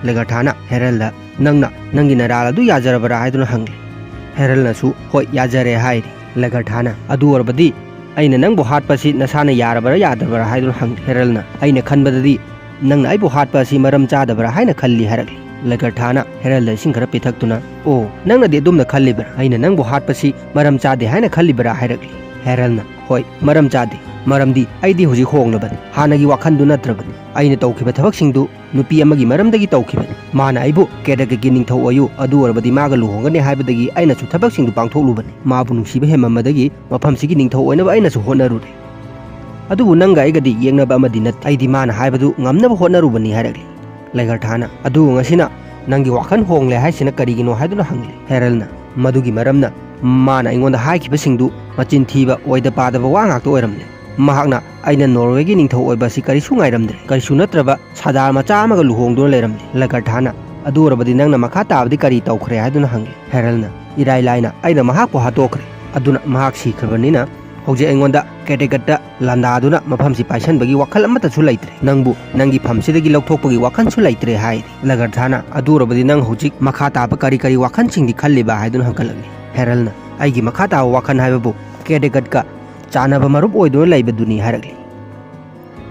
ꯂꯦꯒꯔꯊꯥꯅ ꯍꯦꯔꯜꯗ "ꯅꯪꯅ ꯅꯪꯒꯤ ꯅꯔꯥꯜ ꯑꯗꯨ ꯌꯥꯖꯔꯕ꯭ꯔꯥ?" ꯍꯥꯏꯗꯨꯅ ꯍꯪꯂꯤ꯫ ꯍꯦꯔꯜꯅꯁꯨ "ꯍꯣꯏ, ꯌꯥꯖꯔꯦ" ꯍꯥꯏꯔꯤ꯫ ꯂꯦꯒꯔꯊꯥꯅ "ꯑꯗꯨ ꯑꯣꯏꯔꯕꯗꯤ ꯑꯩꯅ ꯅꯪꯕꯨ ꯍꯥꯠꯄ ꯑꯁꯤ ꯅꯁꯥꯅ ꯌꯥꯔꯕ꯭ꯔꯥ ꯌꯥꯗꯕ꯭ꯔꯥ?" ꯍꯥꯏꯗꯨꯅ ꯍꯪꯂꯤ꯫ ꯍꯦꯔꯜꯅ "ꯑꯩꯅ ꯈꯟꯕꯗꯗꯤ ꯅꯪꯅ ꯑꯩꯕꯨ ꯍꯥꯠꯄ ꯑꯁꯤ ꯃꯔꯝ ꯆꯥꯗꯕ꯭ꯔꯥ ꯍꯥꯏꯅ ꯈꯜꯂꯤ" ꯍꯥꯏꯔꯛꯂꯤ꯫ ꯂꯦꯒꯔꯊꯥꯅ ꯍꯦꯔꯜꯗ ꯏꯁꯤꯡ ꯈꯔ ꯄꯤꯊꯛꯇꯨꯅ "ꯑꯣ, ꯅꯪꯅꯗꯤ ꯑꯗꯨꯝꯅ ꯈꯜꯂꯤꯕ꯭ꯔꯥ? ꯑꯩꯅ ꯅꯪꯕꯨ ꯍꯥꯠꯄꯁꯤ ꯃꯔꯝ ꯆꯥꯗꯦ ꯍꯥꯏꯅ ꯈꯜꯂꯤꯕ꯭ꯔꯥ?" ꯍꯥꯏꯔꯛꯂꯤ꯫ ꯍꯦꯔꯜꯅ "ꯍꯣꯏ, ꯃꯔꯝ ꯆꯥꯗꯦ꯫ ꯃꯔꯝꯗꯤ ꯑꯩꯗꯤ ꯍꯧꯖꯤꯛ ꯍꯣꯡꯂꯕꯅꯤ꯫ ꯍꯥꯟꯅꯒꯤ ꯋꯥꯈꯜꯗꯨ ꯅꯠꯇ꯭ꯔꯕꯅꯤ꯫ ꯑꯩꯅ ꯇꯧꯈꯤꯕ ꯊꯕꯛꯁꯤꯡꯗꯨ ꯅꯨꯄꯤ ꯑꯃꯒꯤ ꯃꯔꯝꯗꯒꯤ ꯇꯧꯈꯤꯕꯅꯤ꯫ ꯃꯥꯅ ꯑꯩꯕꯨ ꯀꯦꯗꯀꯒꯤ ꯅꯤꯡꯊꯧ ꯑꯣꯏꯌꯨ, ꯑꯗꯨ ꯑꯣꯏꯔꯕꯗꯤ ꯃꯥꯒ ꯂꯨꯍꯣꯡꯒꯅꯤ ꯍꯥꯏꯕꯗꯒꯤ ꯑꯩꯅꯁꯨ ꯊꯕꯛꯁꯤꯡꯗꯨ ꯄꯥꯡꯊꯣꯛꯂꯨꯕꯅꯤ꯫ ꯃꯥꯕꯨ ꯅꯨꯡꯁꯤꯕ ꯍꯦꯟꯃꯟꯕꯗꯒꯤ ꯃꯐꯝꯁꯤꯒꯤ ꯅꯤꯡꯊꯧ ꯑꯣꯏꯅꯕ ꯑꯩꯅꯁꯨ ꯍꯣꯠꯅꯔꯨꯔꯦ꯫ ꯑꯗꯨꯕꯨ ꯅꯪꯒ ꯑꯩꯒꯗꯤ ꯌꯦꯡꯅꯕ ꯑꯃꯗꯤ ꯅꯠꯇꯦ꯫ ꯑꯩꯗꯤ ꯃꯥꯅ ꯍꯥꯏꯕꯗꯨ ꯉꯝꯅꯕ ꯍꯣꯠꯅꯔꯨꯕꯅꯤ" ꯍꯥꯏꯔꯛꯂꯤ꯫ ꯂꯦꯒꯔꯊꯥꯅ "ꯑꯗꯨꯕꯨ ꯉꯁꯤꯅ ꯅꯪꯒꯤ ꯋꯥꯈꯜ ꯍꯣꯡꯂꯦ ꯍꯥꯏꯁꯤꯅ ꯀꯔꯤꯒꯤꯅꯣ?" ꯍꯥꯏꯗꯨꯅ ꯍꯪꯂꯤ꯫ ꯍꯦꯔꯜꯅ ꯃꯗꯨꯒꯤ ꯃꯔꯝꯅ ꯃꯥꯅ ꯑꯩꯉꯣꯟꯗ ꯍꯥꯏꯈꯤꯕꯁꯤꯡꯗꯨ ꯃꯆꯤꯟ ꯊꯤꯕ, ꯑꯣꯏꯗ ꯄꯥꯗꯕ ꯋꯥ ꯉꯥꯛꯇ ꯑꯣꯏꯔꯝꯂꯦ꯫ ꯃꯍꯥꯛꯅ ꯑꯩꯅ ꯅꯣꯔꯋꯦꯒꯤ ꯅꯤꯡꯊꯧ ꯑꯣꯏꯕ ꯑꯁꯤ ꯀꯔꯤꯁꯨ ꯉꯥꯏꯔꯝꯗ꯭ꯔꯦ, ꯀꯔꯤꯁꯨ ꯅꯠꯇ꯭ꯔꯕ ꯁꯗꯥꯔ ꯃꯆꯥ ꯑꯃꯒ ꯂꯨꯍꯣꯡꯗꯨꯅ ꯂꯩꯔꯝꯂꯦ꯫ ꯂꯒꯔꯊꯥꯅ, "ꯑꯗꯨ ꯑꯣꯏꯔꯕꯗꯤ ꯅꯪꯅ ꯃꯈꯥ ꯇꯥꯕꯗꯤ ꯀꯔꯤ ꯇꯧꯈ꯭ꯔꯦ?" ꯍꯥꯏꯗꯨꯅ ꯍꯪꯂꯦ꯫ ꯍꯦꯔꯜꯅ, "ꯏꯔꯥꯏ ꯂꯥꯏꯅ ꯑꯩꯅ ꯃꯍꯥꯛꯄꯨ ꯍꯥꯠꯇꯣꯛꯈ꯭ꯔꯦ꯫ ꯑꯗꯨꯅ ꯃꯍꯥꯛ ꯁꯤꯈ꯭ꯔꯕꯅꯤꯅ ꯍꯧꯖꯤꯛ ꯑꯩꯉꯣꯟꯗ ꯀꯦꯇꯦꯒꯠꯇ ꯂꯥꯟꯗꯥꯗꯨꯅ ꯃꯐꯝꯁꯤ ꯄꯥꯏꯁꯟꯕꯒꯤ ꯋꯥꯈꯜ ꯑꯃꯠꯇꯁꯨ ꯂꯩꯇ꯭ꯔꯦ꯫ ꯅꯪꯕꯨ ꯅꯪꯒꯤ ꯐꯝꯁꯤꯗꯒꯤ ꯂꯧꯊꯣꯛꯄꯒꯤ ꯋꯥꯈꯜꯁꯨ ꯂꯩꯇ꯭ꯔꯦ," ꯍꯥꯏꯔꯤ꯫ ꯂꯒꯔꯊꯥꯅ, "ꯑꯗꯨ ꯑꯣꯏꯔꯕꯗꯤ ꯅꯪ ꯍꯧꯖꯤꯛ ꯃꯈꯥ ꯇꯥꯕ ꯀꯔꯤ ꯀꯔꯤ ꯋꯥꯈꯜꯁꯤꯡꯗꯤ ꯈꯜꯂꯤꯕ?" ꯍꯥꯏꯗꯨꯅ ꯍꯪꯒꯠꯂꯛꯂꯤ꯫ ꯍꯦꯔꯜꯅ, "ꯑꯩꯒꯤ ꯃꯈꯥ ꯇꯥꯕ ꯋꯥꯈꯜ ꯍꯥꯏꯕꯕꯨ ꯀꯦꯇꯦꯒꯠꯀ ꯆꯥꯟꯅꯕ ꯃꯔꯨꯞ ꯑꯣꯏꯗꯨꯅ ꯂꯩꯕꯗꯨꯅꯤ," ꯍꯥꯏꯔꯛꯂꯤ꯫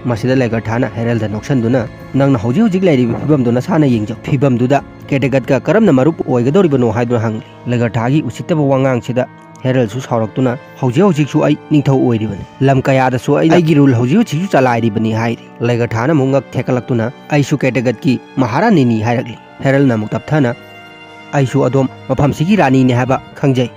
ꯃꯁꯤꯗ ꯂꯦꯒꯔꯊꯥꯅ ꯍꯦꯔꯜꯗ ꯅꯣꯛꯁꯟꯗꯨꯅ, "ꯅꯪꯅ ꯍꯧꯖꯤꯛ ꯍꯧꯖꯤꯛ ꯂꯩꯔꯤꯕ ꯐꯤꯕꯝꯗꯨ ꯅꯁꯥꯅ ꯌꯦꯡꯖꯧ꯫ ꯐꯤꯕꯝꯗꯨꯗ ꯀꯦꯇꯦꯒꯠꯀ ꯀꯔꯝꯅ ꯃꯔꯨꯞ ꯑꯣꯏꯒꯗꯧꯔꯤꯕꯅꯣ?" ꯍꯥꯏꯗꯨꯅ ꯍꯪꯂꯤ꯫ ꯂꯦꯒꯔꯊꯥꯒꯤ ꯎꯁꯤꯠꯇꯕ ꯋꯥꯉꯥꯡꯁꯤꯗ ꯍꯦꯔꯜꯁꯨ ꯁꯥꯎꯔꯛꯇꯨꯅ, "ꯍꯧꯖꯤꯛ ꯍꯧꯖꯤꯛꯁꯨ ꯑꯩ ꯅꯤꯡꯊꯧ ꯑꯣꯏꯔꯤꯕꯅꯤ꯫ ꯂꯝ ꯀꯌꯥꯗꯁꯨ ꯑꯩ, ꯑꯩꯒꯤ ꯔꯨꯜ ꯍꯧꯖꯤꯛ ꯍꯧꯖꯤꯛꯁꯨ ꯆꯂꯥꯏꯔꯤꯕꯅꯤ," ꯍꯥꯏꯔꯤ꯫ ꯂꯦꯒꯔꯊꯥꯅ ꯑꯃꯨꯛ ꯉꯛ ꯊꯦꯛꯀꯠꯂꯛꯇꯨꯅ, "ꯑꯩꯁꯨ ꯀꯦꯇꯦꯒꯠꯀꯤ ꯃꯍꯥꯔꯥꯅꯤꯅꯤ," ꯍꯥꯏꯔꯛꯂꯤ꯫ ꯍꯦꯔꯜꯅ ꯑꯃꯨꯛ ꯇꯞꯊꯅ, "ꯑꯩꯁꯨ ꯑꯗꯣꯝ ꯃꯐꯝꯁꯤꯒꯤ ꯔꯥꯅꯤꯅꯦ ꯍꯥꯏꯕ ꯈꯪꯖꯩ꯫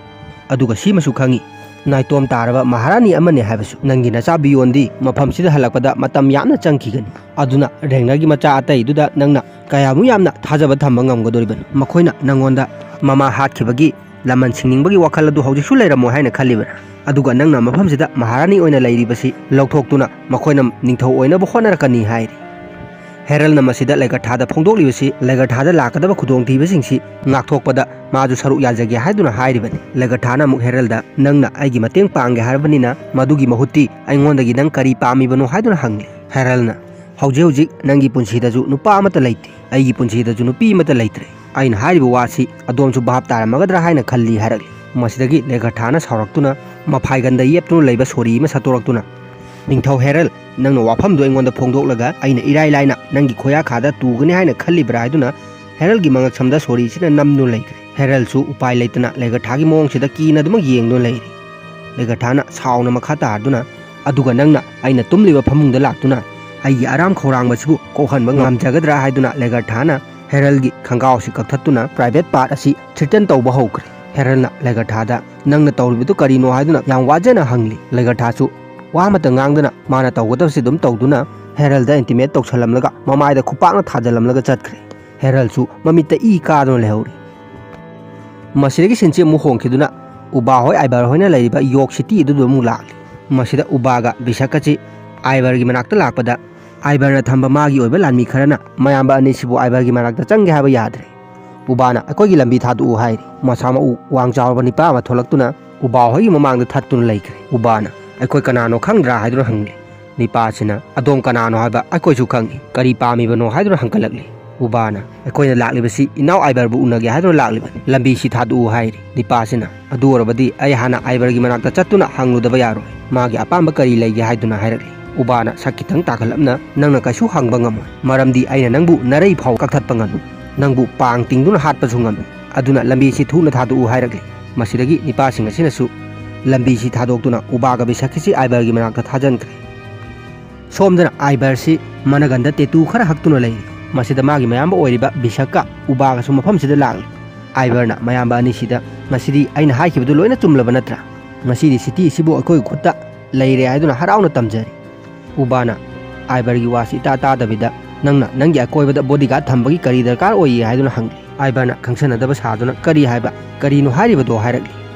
ꯑꯗꯨꯒ ꯁꯤꯃꯁꯨ ꯈꯪꯏ, ꯅꯥꯏꯇꯣꯝ ꯇꯥꯔꯕ ꯃꯍꯥꯔꯥꯅꯤ ꯑꯃꯅꯦ ꯍꯥꯏꯕꯁꯨ꯫ ꯅꯪꯒꯤ ꯅꯆꯥ ꯕꯤꯌꯣꯟꯗꯤ ꯃꯐꯝꯁꯤꯗ ꯍꯜꯂꯛꯄꯗ ꯃꯇꯝ ꯌꯥꯝꯅ ꯆꯪꯈꯤꯒꯅꯤ꯫ ꯑꯗꯨꯅ ꯔꯦꯡꯅꯔꯒꯤ ꯃꯆꯥ ꯑꯇꯩꯗꯨꯗ ꯅꯪꯅ ꯀꯌꯥꯃꯨꯛ ꯌꯥꯝꯅ ꯊꯥꯖꯕ ꯊꯝꯕ ꯉꯝꯒꯗꯧꯔꯤꯕꯅꯣ? ꯃꯈꯣꯏꯅ ꯅꯪꯉꯣꯟꯗ ꯃꯃꯥ ꯍꯥꯠꯈꯤꯕꯒꯤ ꯂꯃꯟ ꯁꯤꯡꯅꯤꯡꯕꯒꯤ ꯋꯥꯈꯜ ꯑꯗꯨ ꯍꯧꯖꯤꯛꯁꯨ ꯂꯩꯔꯝꯃꯣꯏ ꯍꯥꯏꯅ ꯈꯜꯂꯤꯕ꯭ꯔꯥ? ꯑꯗꯨꯒ ꯅꯪꯅ ꯃꯐꯝꯁꯤꯗ ꯃꯍꯥꯔꯥꯅꯤ ꯑꯣꯏꯅ ꯂꯩꯔꯤꯕꯁꯤ ꯂꯧꯊꯣꯛꯇꯨꯅ ꯃꯈꯣꯏꯅ ꯅꯤꯡꯊꯧ ꯑꯣꯏꯅꯕ ꯍꯣꯠꯅꯔꯛꯀꯅꯤ," ꯍꯥꯏꯔꯤ꯫ ꯍꯦꯔꯜꯅ ꯃꯁꯤꯗ ꯂꯦꯒꯔꯊꯥꯗ ꯐꯣꯡꯗꯣꯛꯂꯤꯕꯁꯤ ꯂꯦꯒꯔꯊꯥꯗ ꯂꯥꯛꯀꯗꯕ ꯈꯨꯗꯣꯡꯊꯤꯕꯁꯤꯡꯁꯤ ꯉꯥꯛꯊꯣꯛꯄꯗ ꯃꯥꯁꯨ ꯁꯔꯨꯛ ꯌꯥꯖꯒꯦ ꯍꯥꯏꯗꯨꯅ ꯍꯥꯏꯔꯤꯕꯅꯤ꯫ ꯂꯦꯒꯔꯊꯥꯅ ꯑꯃꯨꯛ ꯍꯦꯔꯜꯗ, "ꯅꯪꯅ ꯑꯩꯒꯤ ꯃꯇꯦꯡ ꯄꯥꯡꯒꯦ ꯍꯥꯏꯔꯕꯅꯤꯅ ꯃꯗꯨꯒꯤ ꯃꯍꯨꯠꯇꯤ ꯑꯩꯉꯣꯟꯗꯒꯤ ꯅꯪ ꯀꯔꯤ ꯄꯥꯝꯃꯤꯕꯅꯣ?" ꯍꯥꯏꯗꯨꯅ ꯍꯪꯂꯤ꯫ ꯍꯦꯔꯜꯅ, "ꯍꯧꯖꯤꯛ ꯍꯧꯖꯤꯛ ꯅꯪꯒꯤ ꯄꯨꯟꯁꯤꯗꯁꯨ ꯅꯨꯄꯥ ꯑꯃꯠꯇ ꯂꯩꯇꯦ꯫ ꯑꯩꯒꯤ ꯄꯨꯟꯁꯤꯗꯁꯨ ꯅꯨꯄꯤ ꯑꯃꯠꯇ ꯂꯩꯇ꯭ꯔꯦ꯫ ꯑꯩꯅ ꯍꯥꯏꯔꯤꯕ ꯋꯥꯁꯤ ꯑꯗꯣꯝꯁꯨ ꯚꯥꯞ ꯇꯥꯔꯝꯃꯒꯗ꯭ꯔꯥ ꯍꯥꯏꯅ ꯈꯜꯂꯤ," ꯍꯥꯏꯔꯛꯂꯤ꯫ ꯃꯁꯤꯗꯒꯤ ꯂꯦꯒꯔꯊꯥꯅ ꯁꯥꯎꯔꯛꯇꯨꯅ ꯃꯐꯥꯏꯒꯟꯗ ꯌꯦꯞꯇꯨꯅ ꯂꯩꯕ ꯁꯣꯔꯤ ꯑꯃ ꯁꯠꯇꯣꯔꯛꯇꯨꯅ, "ꯅꯤꯡꯊꯧ ꯍꯦꯔꯜ, ꯅꯪꯅ ꯋꯥꯐꯝꯗꯨ ꯑꯩꯉꯣꯟꯗ ꯐꯣꯡꯗꯣꯛꯂꯒ ꯑꯩꯅ ꯏꯔꯥꯏ ꯂꯥꯏꯅ ꯅꯪꯒꯤ ꯈꯣꯌꯥꯈꯥꯗ ꯇꯨꯒꯅꯤ ꯍꯥꯏꯅ ꯈꯜꯂꯤꯕ꯭ꯔꯥ?" ꯍꯥꯏꯗꯨꯅ ꯍꯦꯔꯜꯒꯤ ꯃꯉꯛꯁꯝꯗ ꯁꯣꯔꯤꯁꯤꯅ ꯅꯝꯗꯨꯅ ꯂꯩꯈ꯭ꯔꯦ꯫ ꯍꯦꯔꯜꯁꯨ ꯎꯄꯥꯏ ꯂꯩꯇꯅ ꯂꯦꯒꯔꯊꯥꯒꯤ ꯃꯑꯣꯡꯁꯤꯗ ꯀꯤꯅ ꯑꯗꯨꯃꯛ ꯌꯦꯡꯗꯨꯅ ꯂꯩꯔꯤ꯫ ꯂꯦꯒꯔꯊꯥꯅ ꯁꯥꯎꯅ ꯃꯈꯥ ꯇꯥꯔꯗꯨꯅ, "ꯑꯗꯨꯒ ꯅꯪꯅ ꯑꯩꯅ ꯇꯨꯝꯂꯤꯕ ꯐꯃꯨꯡꯗ ꯂꯥꯛꯇꯨꯅ ꯑꯩꯒꯤ ꯑꯔꯥꯝ ꯈꯧꯔꯥꯡꯕꯁꯤꯕꯨ ꯀꯣꯛꯍꯟꯕ ꯉꯝꯖꯒꯗ꯭ꯔꯥ?" ꯍꯥꯏꯗꯨꯅ ꯂꯦꯒꯔꯊꯥꯅ ꯍꯦꯔꯜꯒꯤ ꯈꯪꯒꯥꯎꯁꯤ ꯀꯛꯊꯠꯇꯨꯅ private part ꯑꯁꯤ threaten ꯇꯧꯕ ꯍꯧꯈ꯭ꯔꯦ꯫ ꯍꯦꯔꯜꯅ ꯂꯦꯒꯔꯊꯥꯗ, "ꯅꯪꯅ ꯇꯧꯔꯤꯕꯗꯨ ꯀꯔꯤꯅꯣ?" ꯍꯥꯏꯗꯨꯅ ꯌꯥꯝ ꯋꯥꯖꯅ ꯍꯪꯂꯤ꯫ ꯂꯦꯒꯔꯊꯥꯁꯨ ꯋꯥ ꯑꯃꯠꯇ ꯉꯥꯡꯗꯅ ꯃꯥꯅ ꯇꯧꯒꯗꯕꯁꯤ ꯑꯗꯨꯝ ꯇꯧꯗꯨꯅ ꯍꯦꯔꯜꯗ intimidate ꯇꯧꯁꯜꯂꯝꯂꯒ ꯃꯃꯥꯏꯗ ꯈꯨꯄꯥꯛꯅ ꯊꯥꯖꯜꯂꯝꯂꯒ ꯆꯠꯈ꯭ꯔꯦ꯫ ꯍꯦꯔꯜꯁꯨ ꯃꯃꯤꯠꯇ ꯏ ꯀꯥꯗꯨꯅ ꯂꯩꯍꯧꯔꯤ꯫ ꯃꯁꯤꯗꯒꯤ ꯁꯤꯟꯁꯤ ꯑꯃꯨꯛ ꯍꯣꯡꯈꯤꯗꯨꯅ ꯎꯕꯥ ꯍꯣꯏ ꯑꯥꯏꯕꯔ ꯍꯣꯏꯅ ꯂꯩꯔꯤꯕ ꯌꯣꯛ ꯁꯤꯇꯤ ꯑꯗꯨꯗ ꯑꯃꯨꯛ ꯂꯥꯛꯂꯤ꯫ ꯃꯁꯤꯗ ꯎꯕꯥꯒ ꯕꯤꯁꯛꯀꯁꯤ ꯑꯥꯏꯕꯔꯒꯤ ꯃꯅꯥꯛꯇ ꯂꯥꯛꯄꯗ, ꯑꯥꯏꯕꯔꯅ ꯊꯝꯕ ꯃꯥꯒꯤ ꯑꯣꯏꯕ ꯂꯥꯟꯃꯤ ꯈꯔꯅ ꯃꯌꯥꯝꯕ ꯑꯅꯤꯁꯤꯕꯨ ꯑꯥꯏꯕꯔꯒꯤ ꯃꯅꯥꯛꯇ ꯆꯪꯒꯦ ꯍꯥꯏꯕ ꯌꯥꯗ꯭ꯔꯦ꯫ ꯎꯕꯥꯅ ꯑꯩꯈꯣꯏꯒꯤ ꯂꯝꯕꯤ ꯊꯥꯗꯣꯛꯎ ꯍꯥꯏꯔꯤ꯫ ꯃꯁꯥ ꯃꯎ ꯋꯥꯡ ꯆꯥꯎꯔꯕ ꯅꯤꯄꯥ ꯑꯃ ꯊꯣꯛꯂꯛꯇꯨꯅ ꯎꯕꯥ ꯍꯣꯏꯒꯤ ꯃꯃꯥꯡꯗ ꯊꯠꯇꯨꯅ ꯂꯩꯈ꯭ꯔꯦ꯫ ꯎꯕꯥꯅ ꯑꯩꯈꯣꯏ ꯀꯅꯥꯅꯣ ꯈꯪꯗ꯭ꯔꯥ ꯍꯥꯏꯗꯨꯅ ꯍꯪꯂꯤ꯫ ꯅꯤꯄꯥꯁꯤꯅ ꯑꯗꯣꯝ ꯀꯅꯥꯅꯣ ꯍꯥꯏꯕ ꯑꯩꯈꯣꯏꯁꯨ ꯈꯪꯏ, ꯀꯔꯤ ꯄꯥꯝꯃꯤꯕꯅꯣ ꯍꯥꯏꯗꯨꯅ ꯍꯪꯒꯠꯂꯛꯂꯤ꯫ ꯎꯕꯥꯅ ꯑꯩꯈꯣꯏꯅ ꯂꯥꯛꯂꯤꯕꯁꯤ ꯏꯅꯥꯎ ꯑꯥꯏꯕꯔꯕꯨ ꯎꯅꯒꯦ ꯍꯥꯏꯗꯨꯅ ꯂꯥꯛꯂꯤꯕꯅꯤ, ꯂꯝꯕꯤꯁꯤ ꯊꯥꯗꯣꯛꯎ ꯍꯥꯏꯔꯤ꯫ ꯅꯤꯄꯥꯁꯤꯅ ꯑꯗꯨ ꯑꯣꯏꯔꯕꯗꯤ ꯑꯩ ꯍꯥꯟꯅ ꯑꯥꯏꯕꯔꯒꯤ ꯃꯅꯥꯛꯇ ꯆꯠꯇꯨꯅ ꯍꯪꯂꯨꯗꯕ ꯌꯥꯔꯣꯏ, ꯃꯥꯒꯤ ꯑꯄꯥꯝꯕ ꯀꯔꯤ ꯂꯩꯒꯦ ꯍꯥꯏꯗꯨꯅ ꯍꯥꯏꯔꯛꯂꯤ꯫ ꯎꯕꯥꯅ ꯁꯛ ꯈꯤꯇꯪ ꯇꯥꯈꯠꯂꯞꯅ ꯅꯪꯅ ꯀꯩꯁꯨ ꯍꯪꯕ ꯉꯝꯃꯣꯏ, ꯃꯔꯝꯗꯤ ꯑꯩꯅ ꯅꯪꯕꯨ ꯅꯔꯩ ꯐꯥꯎ ꯀꯛꯊꯠꯄ ꯉꯝꯃꯤ, ꯅꯪꯕꯨ ꯄꯥꯡ ꯇꯤꯡꯗꯨꯅ ꯍꯥꯠꯄꯁꯨ ꯉꯝꯃꯤ, ꯑꯗꯨꯅ ꯂꯝꯕꯤꯁꯤ ꯊꯨꯅ ꯊꯥꯗꯣꯛꯎ ꯍꯥꯏꯔꯛꯂꯤ꯫ ꯃꯁꯤꯗꯒꯤ ꯅꯤꯄꯥꯁꯤꯡ ꯑꯁꯤꯅꯁꯨ ꯂꯝꯕꯤꯁꯤ ꯊꯥꯗꯣꯛꯇꯨꯅ ꯎꯕꯥꯒ ꯕꯤꯁꯛꯀꯤꯁꯤ ꯑꯥꯏꯕꯔꯒꯤ ꯃꯅꯥꯛꯇ ꯊꯥꯖꯤꯟꯈ꯭ꯔꯦ꯫ ꯁꯣꯝꯗꯅ ꯑꯥꯏꯕꯔꯁꯤ ꯃꯅꯒꯟꯗ ꯇꯦꯇꯨ ꯈꯔ ꯍꯛꯇꯨꯅ ꯂꯩꯔꯤ꯫ ꯃꯁꯤꯗ ꯃꯥꯒꯤ ꯃꯌꯥꯝꯕ ꯑꯣꯏꯔꯤꯕ ꯕꯤꯁꯛꯀ ꯎꯕꯥꯒꯁꯨ ꯃꯐꯝꯁꯤꯗ ꯂꯥꯛꯂꯤ꯫ ꯑꯥꯏꯕꯔꯅ ꯃꯌꯥꯝꯕ ꯑꯅꯤꯁꯤꯗ, "ꯉꯁꯤꯗꯤ ꯑꯩꯅ ꯍꯥꯏꯈꯤꯕꯗꯨ ꯂꯣꯏꯅ ꯆꯨꯝꯂꯕ ꯅꯠꯇ꯭ꯔꯥ? ꯉꯁꯤꯗꯤ ꯁꯤꯇꯤ ꯑꯁꯤꯕꯨ ꯑꯩꯈꯣꯏꯒꯤ ꯈꯨꯠꯇ ꯂꯩꯔꯦ" ꯍꯥꯏꯗꯨꯅ ꯍꯔꯥꯎꯅ ꯇꯝꯖꯔꯤ꯫ ꯎꯕꯥꯅ ꯑꯥꯏꯕꯔꯒꯤ ꯋꯥꯁꯤ ꯏꯇꯥ ꯇꯥꯗꯕꯤꯗ, "ꯅꯪꯅ ꯅꯪꯒꯤ ꯑꯀꯣꯏꯕꯗ ꯕꯣꯗꯤꯒꯥꯔꯗ ꯊꯝꯕꯒꯤ ꯀꯔꯤ ꯗꯔꯀꯥꯔ ꯑꯣꯏꯌꯦ?" ꯍꯥꯏꯗꯨꯅ ꯍꯪꯂꯤ꯫ ꯑꯥꯏꯕꯔꯅ ꯈꯪꯁꯟꯅꯗꯕ ꯁꯥꯗꯨꯅ, "ꯀꯔꯤ ꯍꯥꯏꯕ? ꯀꯔꯤꯅꯣ ꯍꯥꯏꯔꯤꯕꯗꯣ?" ꯍꯥꯏꯔꯛꯂꯤ꯫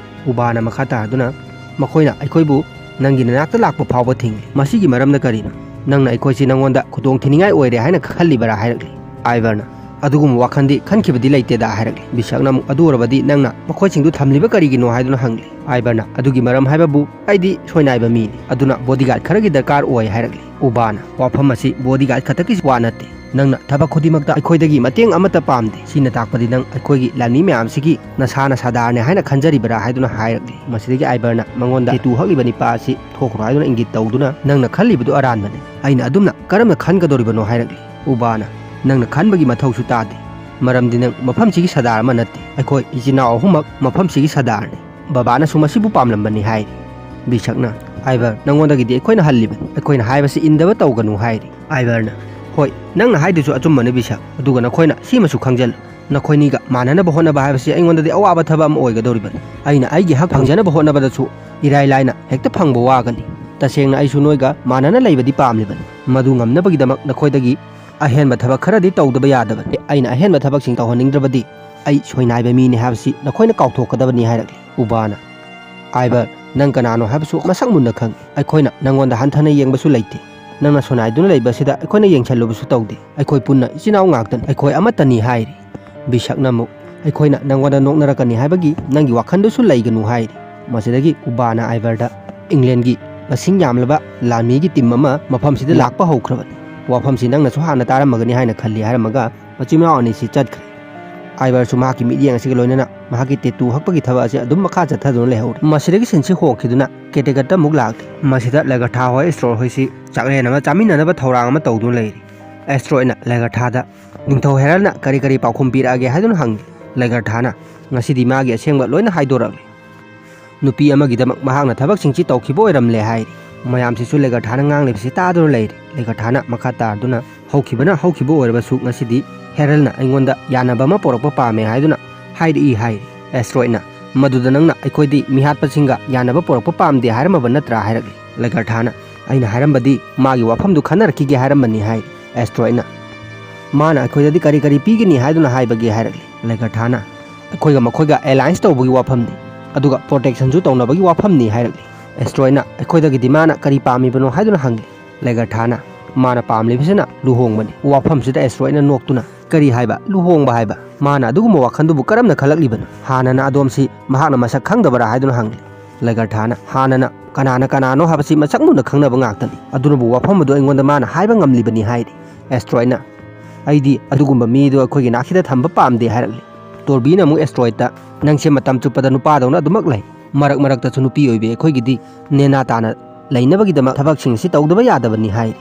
ꯎꯕꯥꯅ ꯃꯈꯥ ꯇꯥꯗꯨꯅ, "ꯃꯈꯣꯏꯅ ꯑꯩꯈꯣꯏꯕꯨ ꯅꯪꯒꯤ ꯅꯅꯥꯛꯇ ꯂꯥꯛꯄ ꯐꯥꯎꯕ ꯊꯤꯡꯂꯤ꯫ ꯃꯁꯤꯒꯤ ꯃꯔꯝꯅ ꯀꯔꯤꯅꯣ? ꯅꯪꯅ ꯑꯩꯈꯣꯏꯁꯤ ꯅꯪꯉꯣꯟꯗ ꯈꯨꯗꯣꯡ ꯊꯤꯅꯤꯡꯉꯥꯏ ꯑꯣꯏꯔꯦ ꯍꯥꯏꯅ ꯈꯜꯂꯤꯕꯔꯥ?" ꯍꯥꯏꯔꯛꯂꯤ꯫ ꯑꯥꯏꯕꯔꯅ, "ꯑꯗꯨꯒꯨꯝꯕ ꯋꯥꯈꯜꯗꯤ ꯈꯟꯈꯤꯕꯗꯤ ꯂꯩꯇꯦꯗ" ꯍꯥꯏꯔꯛꯂꯤ꯫ ꯕꯤꯁꯛꯅ ꯑꯃꯨꯛ, "ꯑꯗꯨ ꯑꯣꯏꯔꯕꯗꯤ ꯅꯪꯅ ꯃꯈꯣꯏꯁꯤꯡꯗꯨ ꯊꯝꯂꯤꯕ ꯀꯔꯤꯒꯤꯅꯣ?" ꯍꯥꯏꯗꯨꯅ ꯍꯪꯂꯤ꯫ ꯑꯥꯏꯕꯔꯅ, "ꯑꯗꯨꯒꯤ ꯃꯔꯝ ꯍꯥꯏꯕꯕꯨ ꯑꯩꯗꯤ ꯁꯣꯏꯅꯥꯏꯕ ꯃꯤꯅꯤ, ꯑꯗꯨꯅ ꯕꯣꯗꯤꯒꯥꯔꯗ ꯈꯔꯒꯤ ꯗꯔꯀꯥꯔ ꯑꯣꯏ" ꯍꯥꯏꯔꯛꯂꯤ꯫ ꯎꯕꯥꯅ, "ꯋꯥꯐꯝ ꯑꯁꯤ ꯕꯣꯗꯤꯒꯥꯔꯗ ꯈꯛꯇꯒꯤ ꯋꯥ ꯅꯠꯇꯦ, ꯅꯪꯅ ꯊꯕꯛ ꯈꯨꯗꯤꯡꯃꯛꯇ ꯑꯩꯈꯣꯏꯗꯒꯤ ꯃꯇꯦꯡ ꯑꯃꯠꯇ ꯄꯥꯝꯗꯦ꯫ ꯁꯤꯅ ꯇꯥꯛꯄꯗꯤ ꯅꯪ ꯑꯩꯈꯣꯏꯒꯤ ꯂꯥꯟꯃꯤ ꯃꯌꯥꯝꯁꯤꯒꯤ ꯅꯁꯥꯅ ꯁꯥꯗꯥꯔꯅꯦ ꯍꯥꯏꯅ ꯈꯟꯖꯔꯤꯕꯔꯥ?" ꯍꯥꯏꯗꯨꯅ ꯍꯥꯏꯔꯛꯂꯤ꯫ ꯃꯁꯤꯗꯒꯤ ꯑꯥꯏꯕꯔꯅ ꯃꯉꯣꯟꯗ ꯇꯦꯇꯨ ꯍꯛꯂꯤꯕ ꯅꯤꯄꯥ ꯑꯁꯤ ꯊꯣꯛꯈ꯭ꯔꯣ ꯍꯥꯏꯗꯨꯅ ꯏꯪꯒꯤꯠ ꯇꯧꯗꯨꯅ, "ꯅꯪꯅ ꯈꯜꯂꯤꯕꯗꯨ ꯑꯔꯥꯟꯕꯅꯤ, ꯑꯩꯅ ꯑꯗꯨꯝꯅ ꯀꯔꯝꯅ ꯈꯟꯒꯗꯧꯔꯤꯕꯅꯣ?" ꯍꯥꯏꯔꯛꯂꯤ꯫ ꯎꯕꯥꯅ, "ꯅꯪꯅ ꯈꯟꯕꯒꯤ ꯃꯊꯧꯁꯨ ꯇꯥꯗꯦ, ꯃꯔꯝꯗꯤ ꯅꯪ ꯃꯐꯝꯁꯤꯒꯤ ꯁꯔꯗꯥꯔ ꯑꯃ ꯅꯠꯇꯦ꯫ ꯑꯩꯈꯣꯏ ꯏꯆꯤꯟ ꯏꯅꯥꯎ ꯑꯍꯨꯝꯃꯛ ꯃꯐꯝꯁꯤꯒꯤ ꯁꯔꯗꯥꯔꯅꯤ꯫ ꯕꯕꯥꯅꯁꯨ ꯃꯁꯤꯕꯨ ꯄꯥꯝꯂꯝꯕꯅꯤ" ꯍꯥꯏꯔꯤ꯫ ꯕꯤꯁꯛꯅ, "ꯑꯥꯏꯕꯔ, ꯅꯉꯣꯟꯗꯒꯤꯗꯤ ꯑꯩꯈꯣꯏꯅ ꯍꯜꯂꯤꯕꯅꯤ, ꯑꯩꯈꯣꯏꯅ ꯍꯥꯏꯕꯁꯤ ꯏꯟꯗꯕ ꯇꯧꯒꯅꯨ" ꯍꯥꯏꯔꯤ꯫ ꯑꯥꯏꯕꯔꯅ, "ꯍꯣꯏ, ꯅꯪꯅ ꯍꯥꯏꯗꯨꯁꯨ ꯑꯆꯨꯝꯕꯅꯤ ꯕꯤꯁꯛ, ꯑꯗꯨꯒ ꯅꯈꯣꯏꯅ ꯁꯤꯃꯁꯨ ꯈꯪꯖꯤꯜꯂꯨ, ꯅꯈꯣꯏꯅꯤꯒ ꯃꯥꯟꯅꯅꯕ ꯍꯣꯠꯅꯕ ꯍꯥꯏꯕꯁꯤ ꯑꯩꯉꯣꯟꯗꯗꯤ ꯑꯋꯥꯕ ꯊꯕꯛ ꯑꯃ ꯑꯣꯏꯒꯗꯧꯔꯤꯕꯅꯤ꯫ ꯑꯩꯅ ꯑꯩꯒꯤ ꯍꯛ ꯐꯪꯖꯅꯕ ꯍꯣꯠꯅꯕꯗꯁꯨ ꯏꯔꯥꯏ ꯂꯥꯏꯅ ꯍꯦꯛꯇ ꯐꯪꯕ ꯋꯥꯒꯅꯤ꯫ ꯇꯁꯦꯡꯅ ꯑꯩꯁꯨ ꯅꯣꯏꯒ ꯃꯥꯟꯅꯅ ꯂꯩꯕꯗꯤ ꯄꯥꯝꯂꯤꯕꯅꯤ꯫ ꯃꯗꯨ ꯉꯝꯅꯕꯒꯤꯗꯃꯛ ꯅꯈꯣꯏꯗꯒꯤ ꯑꯍꯦꯟꯕ ꯊꯕꯛ ꯈꯔꯗꯤ ꯇꯧꯗꯕ ꯌꯥꯗꯕꯅꯤ꯫ ꯑꯩꯅ ꯑꯍꯦꯟꯕ ꯊꯕꯛꯁꯤꯡ ꯇꯧꯍꯟꯅꯤꯡꯗ꯭ꯔꯕꯗꯤ ꯑꯩ ꯁꯣꯏꯅꯥꯏꯕ ꯃꯤꯅꯤ ꯍꯥꯏꯕꯁꯤ ꯅꯈꯣꯏꯅ ꯀꯥꯎꯊꯣꯛꯀꯗꯕꯅꯤ ꯍꯥꯏꯔꯛꯂꯤ꯫ ꯎꯕꯥꯅ, "ꯑꯥꯏꯕꯔ, ꯅꯪ ꯀꯅꯥꯅꯣ ꯍꯥꯏꯕꯁꯨ ꯃꯁꯛ ꯃꯨꯟꯅ ꯈꯪꯏ꯫ ꯑꯩꯈꯣꯏꯅ ꯅꯪꯉꯣꯟꯗ ꯍꯟꯊꯅ ꯌꯦꯡꯕꯁꯨ ꯂꯩꯇꯦ꯫ ꯅꯪꯅ ꯁꯣꯏꯅꯥꯏꯗꯨꯅ ꯂꯩꯕ ꯑꯁꯤꯗ ꯑꯩꯈꯣꯏꯅ ꯌꯦꯡꯁꯤꯜꯂꯨꯕꯁꯨ ꯇꯧꯗꯦ꯫ ꯑꯩꯈꯣꯏ ꯄꯨꯟꯅ ꯏꯆꯤꯟ ꯏꯅꯥꯎ ꯉꯥꯛꯇꯅꯤ꯫ ꯑꯩꯈꯣꯏ ꯑꯃꯠꯇꯅꯤ" ꯍꯥꯏꯔꯤ꯫ ꯕꯤꯁꯛꯅ ꯑꯃꯨꯛ, "ꯑꯩꯈꯣꯏꯅ ꯅꯪꯉꯣꯟꯗ ꯅꯣꯛꯅꯔꯛꯀꯅꯤ ꯍꯥꯏꯕꯒꯤ ꯅꯪꯒꯤ ꯋꯥꯈꯜꯗꯨꯁꯨ ꯂꯩꯒꯅꯨ" ꯍꯥꯏꯔꯤ꯫ ꯃꯁꯤꯗꯒꯤ ꯎꯕꯥꯅ ꯑꯥꯏꯕꯔꯗ, "ꯏꯪꯂꯦꯟꯒꯤ ꯃꯁꯤꯡ ꯌꯥꯝꯂꯕ ꯂꯥꯟꯃꯤꯒꯤ ꯇꯤꯝ ꯑꯃ ꯃꯐꯝꯁꯤꯗ ꯂꯥꯛꯄ ꯍꯧꯈ꯭ꯔꯕꯅꯤ꯫ ꯋꯥꯐꯝꯁꯤ ꯅꯪꯅꯁꯨ ꯍꯥꯟꯅ ꯇꯥꯔꯝꯃꯒꯅꯤ ꯍꯥꯏꯅ ꯈꯜꯂꯤ" ꯍꯥꯏꯔꯝꯃꯒ ꯃꯆꯤꯟ ꯃꯅꯥꯎ ꯑꯅꯤꯁꯤ ꯆꯠꯈ꯭ꯔꯦ꯫ ꯑꯥꯏꯕꯔꯁꯨ ꯃꯍꯥꯛꯀꯤ ꯃꯤꯠꯌꯦꯡ ꯑꯁꯤꯒ ꯂꯣꯏꯅꯅ ꯃꯍꯥꯛꯀꯤ ꯇꯦꯇꯨ ꯍꯛꯄꯒꯤ ꯊꯕꯛ ꯑꯁꯤ ꯑꯗꯨꯝ ꯃꯈꯥ ꯆꯠꯊꯗꯨꯅ ꯂꯩꯍꯧꯔꯤ꯫ ꯃꯁꯤꯗꯒꯤ ꯁꯤꯟꯁꯤ ꯍꯣꯡꯈꯤꯗꯨꯅ ꯀꯦꯇꯦꯒꯠꯇ ꯑꯃꯨꯛ ꯂꯥꯛꯂꯤ꯫ ꯃꯁꯤꯗ ꯂꯦꯒꯔꯊꯥ ꯍꯣꯏ, ꯁ꯭ꯇꯣꯔ ꯍꯣꯏꯁꯤ ꯆꯥꯛꯂꯦꯟ ꯑꯃ ꯆꯥꯃꯤꯟꯅꯅꯕ ꯊꯧꯔꯥꯡ ꯑꯃ ꯇꯧꯗꯨꯅ ꯂꯩꯔꯤ꯫ ꯑꯦꯁꯇ꯭ꯔꯣꯏꯅ ꯂꯦꯒꯔꯊꯥꯗ, "ꯅꯤꯡꯊꯧ ꯍꯦꯔꯜꯅ ꯀꯔꯤ ꯀꯔꯤ ꯄꯥꯎꯈꯨꯝ ꯄꯤꯔꯛꯑꯒꯦ?" ꯍꯥꯏꯗꯨꯅ ꯍꯪꯂꯤ꯫ ꯂꯦꯒꯔꯊꯥꯅ ꯉꯁꯤꯗꯤ ꯃꯥꯒꯤ ꯑꯁꯦꯡꯕ ꯂꯣꯏꯅ ꯍꯥꯏꯗꯣꯔꯛꯂꯤ꯫ ꯅꯨꯄꯤ ꯑꯃꯒꯤꯗꯃꯛ ꯃꯍꯥꯛꯅ ꯊꯕꯛꯁꯤꯡꯁꯤ ꯇꯧꯈꯤꯕ ꯑꯣꯏꯔꯝꯂꯦ ꯍꯥꯏꯔꯤ꯫ ꯃꯌꯥꯝꯁꯤꯁꯨ ꯂꯦꯒꯔꯊꯥꯅ ꯉꯥꯡꯂꯤꯕꯁꯤ ꯇꯥꯗꯨꯅ ꯂꯩꯔꯤ꯫ ꯂꯦꯒꯔꯊꯥꯅ ꯃꯈꯥ ꯇꯥꯗꯨꯅ, "ꯍꯧꯈꯤꯕꯅ ꯍꯧꯈꯤꯕ ꯑꯣꯏꯔꯕꯁꯨ ꯉꯁꯤꯗꯤ ꯍꯦꯔꯜꯅ ꯑꯩꯉꯣꯟꯗ ꯌꯥꯅꯕ ꯑꯃ ꯄꯨꯔꯛꯄ ꯄꯥꯝꯃꯦ" ꯍꯥꯏꯗꯨꯅ ꯍꯥꯏꯔꯛꯏ ꯍꯥꯏꯔꯤ꯫ ꯑꯦꯁꯇ꯭ꯔꯣꯏꯗꯅ, "ꯃꯗꯨꯗ ꯅꯪꯅ ꯑꯩꯈꯣꯏꯗꯤ ꯃꯤꯍꯥꯠꯄꯁꯤꯡꯒ ꯌꯥꯅꯕ ꯄꯨꯔꯛꯄ ꯄꯥꯝꯗꯦ ꯍꯥꯏꯔꯝꯃꯕ ꯅꯠꯇ꯭ꯔꯥ?" ꯍꯥꯏꯔꯛꯂꯤ꯫ ꯂꯦꯒꯔꯊꯥꯅ, "ꯑꯩꯅ ꯍꯥꯏꯔꯝꯕꯗꯤ ꯃꯥꯒꯤ ꯋꯥꯐꯝꯗꯨ ꯈꯟꯅꯔꯛꯈꯤꯒꯦ ꯍꯥꯏꯔꯝꯕꯅꯤ" ꯍꯥꯏꯔꯤ꯫ ꯑꯦꯁꯇ꯭ꯔꯣꯏꯗꯅ, "ꯃꯥꯅ ꯑꯩꯈꯣꯏꯗꯗꯤ ꯀꯔꯤ ꯀꯔꯤ ꯄꯤꯒꯅꯤ ꯍꯥꯏꯗꯨꯅ ꯍꯥꯏꯕꯒꯦ?" ꯍꯥꯏꯔꯛꯂꯤ꯫ ꯂꯦꯒꯔꯊꯥꯅ, "ꯑꯩꯈꯣꯏꯒ ꯃꯈꯣꯏꯒ ꯑꯦꯂꯥꯏꯟꯁ ꯇꯧꯕꯒꯤ ꯋꯥꯐꯝꯅꯤ, ꯑꯗꯨꯒ ꯄ꯭ꯔꯣꯇꯦꯛꯁꯟꯁꯨ ꯇꯧꯅꯕꯒꯤ ꯋꯥꯐꯝꯅꯤ" ꯍꯥꯏꯔꯛꯂꯤ꯫ ꯑꯦꯁꯇ꯭ꯔꯣꯏꯗꯅ ꯑꯩꯈꯣꯏꯗꯒꯤꯗꯤ ꯃꯥꯅ ꯀꯔꯤ ꯄꯥꯝꯃꯤꯕꯅꯣ ꯍꯥꯏꯗꯨꯅ ꯍꯪꯂꯤ꯫ ꯂꯦꯒꯔꯊꯥꯅ, "ꯃꯥꯅ ꯄꯥꯝꯂꯤꯕꯁꯤꯅ ꯂꯨꯍꯣꯡꯕꯅꯤ"꯫ ꯋꯥꯐꯝꯁꯤꯗ ꯑꯦꯁꯇ꯭ꯔꯣꯏꯗꯅ ꯅꯣꯛꯇꯨꯅ, "ꯀꯔꯤ ꯍꯥꯏꯕ? ꯂꯨꯍꯣꯡꯕ ꯍꯥꯏꯕ? ꯃꯥꯅ ꯑꯗꯨꯒꯨꯝꯕ ꯋꯥꯈꯜꯗꯨꯕꯨ ꯀꯔꯝꯅ ꯈꯜꯂꯛꯂꯤꯕꯅꯣ? ꯍꯥꯟꯅꯅ ꯑꯗꯣꯝꯁꯤ ꯃꯍꯥꯛꯅ ꯃꯁꯛ ꯈꯪꯗꯕꯔꯥ?" ꯍꯥꯏꯗꯨꯅ ꯍꯪꯂꯤ꯫ ꯂꯦꯒꯔꯊꯥꯅ, "ꯍꯥꯟꯅꯅ ꯀꯅꯥꯅ ꯀꯅꯥꯅꯣ ꯍꯥꯏꯕꯁꯤ ꯃꯁꯛ ꯃꯨꯟꯅ ꯈꯪꯅꯕ ꯉꯥꯛꯇꯅꯤ꯫ ꯑꯗꯨꯅꯕꯨ ꯋꯥꯐꯝ ꯑꯗꯨ ꯑꯩꯉꯣꯟꯗ ꯃꯥꯅ ꯍꯥꯏꯕ ꯉꯝꯂꯤꯕꯅꯤ" ꯍꯥꯏꯔꯤ꯫ ꯑꯦꯁꯇ꯭ꯔꯣꯏꯗꯅ, "ꯑꯩꯗꯤ ꯑꯗꯨꯒꯨꯝꯕ ꯃꯤꯗꯨ ꯑꯩꯈꯣꯏꯒꯤ ꯅꯥꯛꯁꯤꯗ ꯊꯝꯕ ꯄꯥꯝꯗꯦ" ꯍꯥꯏꯔꯛꯂꯤ꯫ ꯇꯣꯔꯕꯤꯅ ꯑꯃꯨꯛ ꯑꯦꯁꯇ꯭ꯔꯣꯏꯗꯇ, "ꯅꯪꯁꯦ ꯃꯇꯝ ꯆꯨꯞꯄꯗ ꯅꯨꯄꯥꯗꯧꯅ ꯑꯗꯨꯃꯛ ꯂꯩ꯫ ꯃꯔꯛ ꯃꯔꯛꯇꯁꯨ ꯅꯨꯄꯤ ꯑꯣꯏꯕꯤ ꯑꯩꯈꯣꯏꯒꯤꯗꯤ ꯅꯦꯅꯥ ꯇꯥꯅ ꯂꯩꯅꯕꯒꯤꯗꯃꯛ ꯊꯕꯛꯁꯤꯡ ꯑꯁꯤ ꯇꯧꯗꯕ ꯌꯥꯗꯕꯅꯤ" ꯍꯥꯏꯔꯤ꯫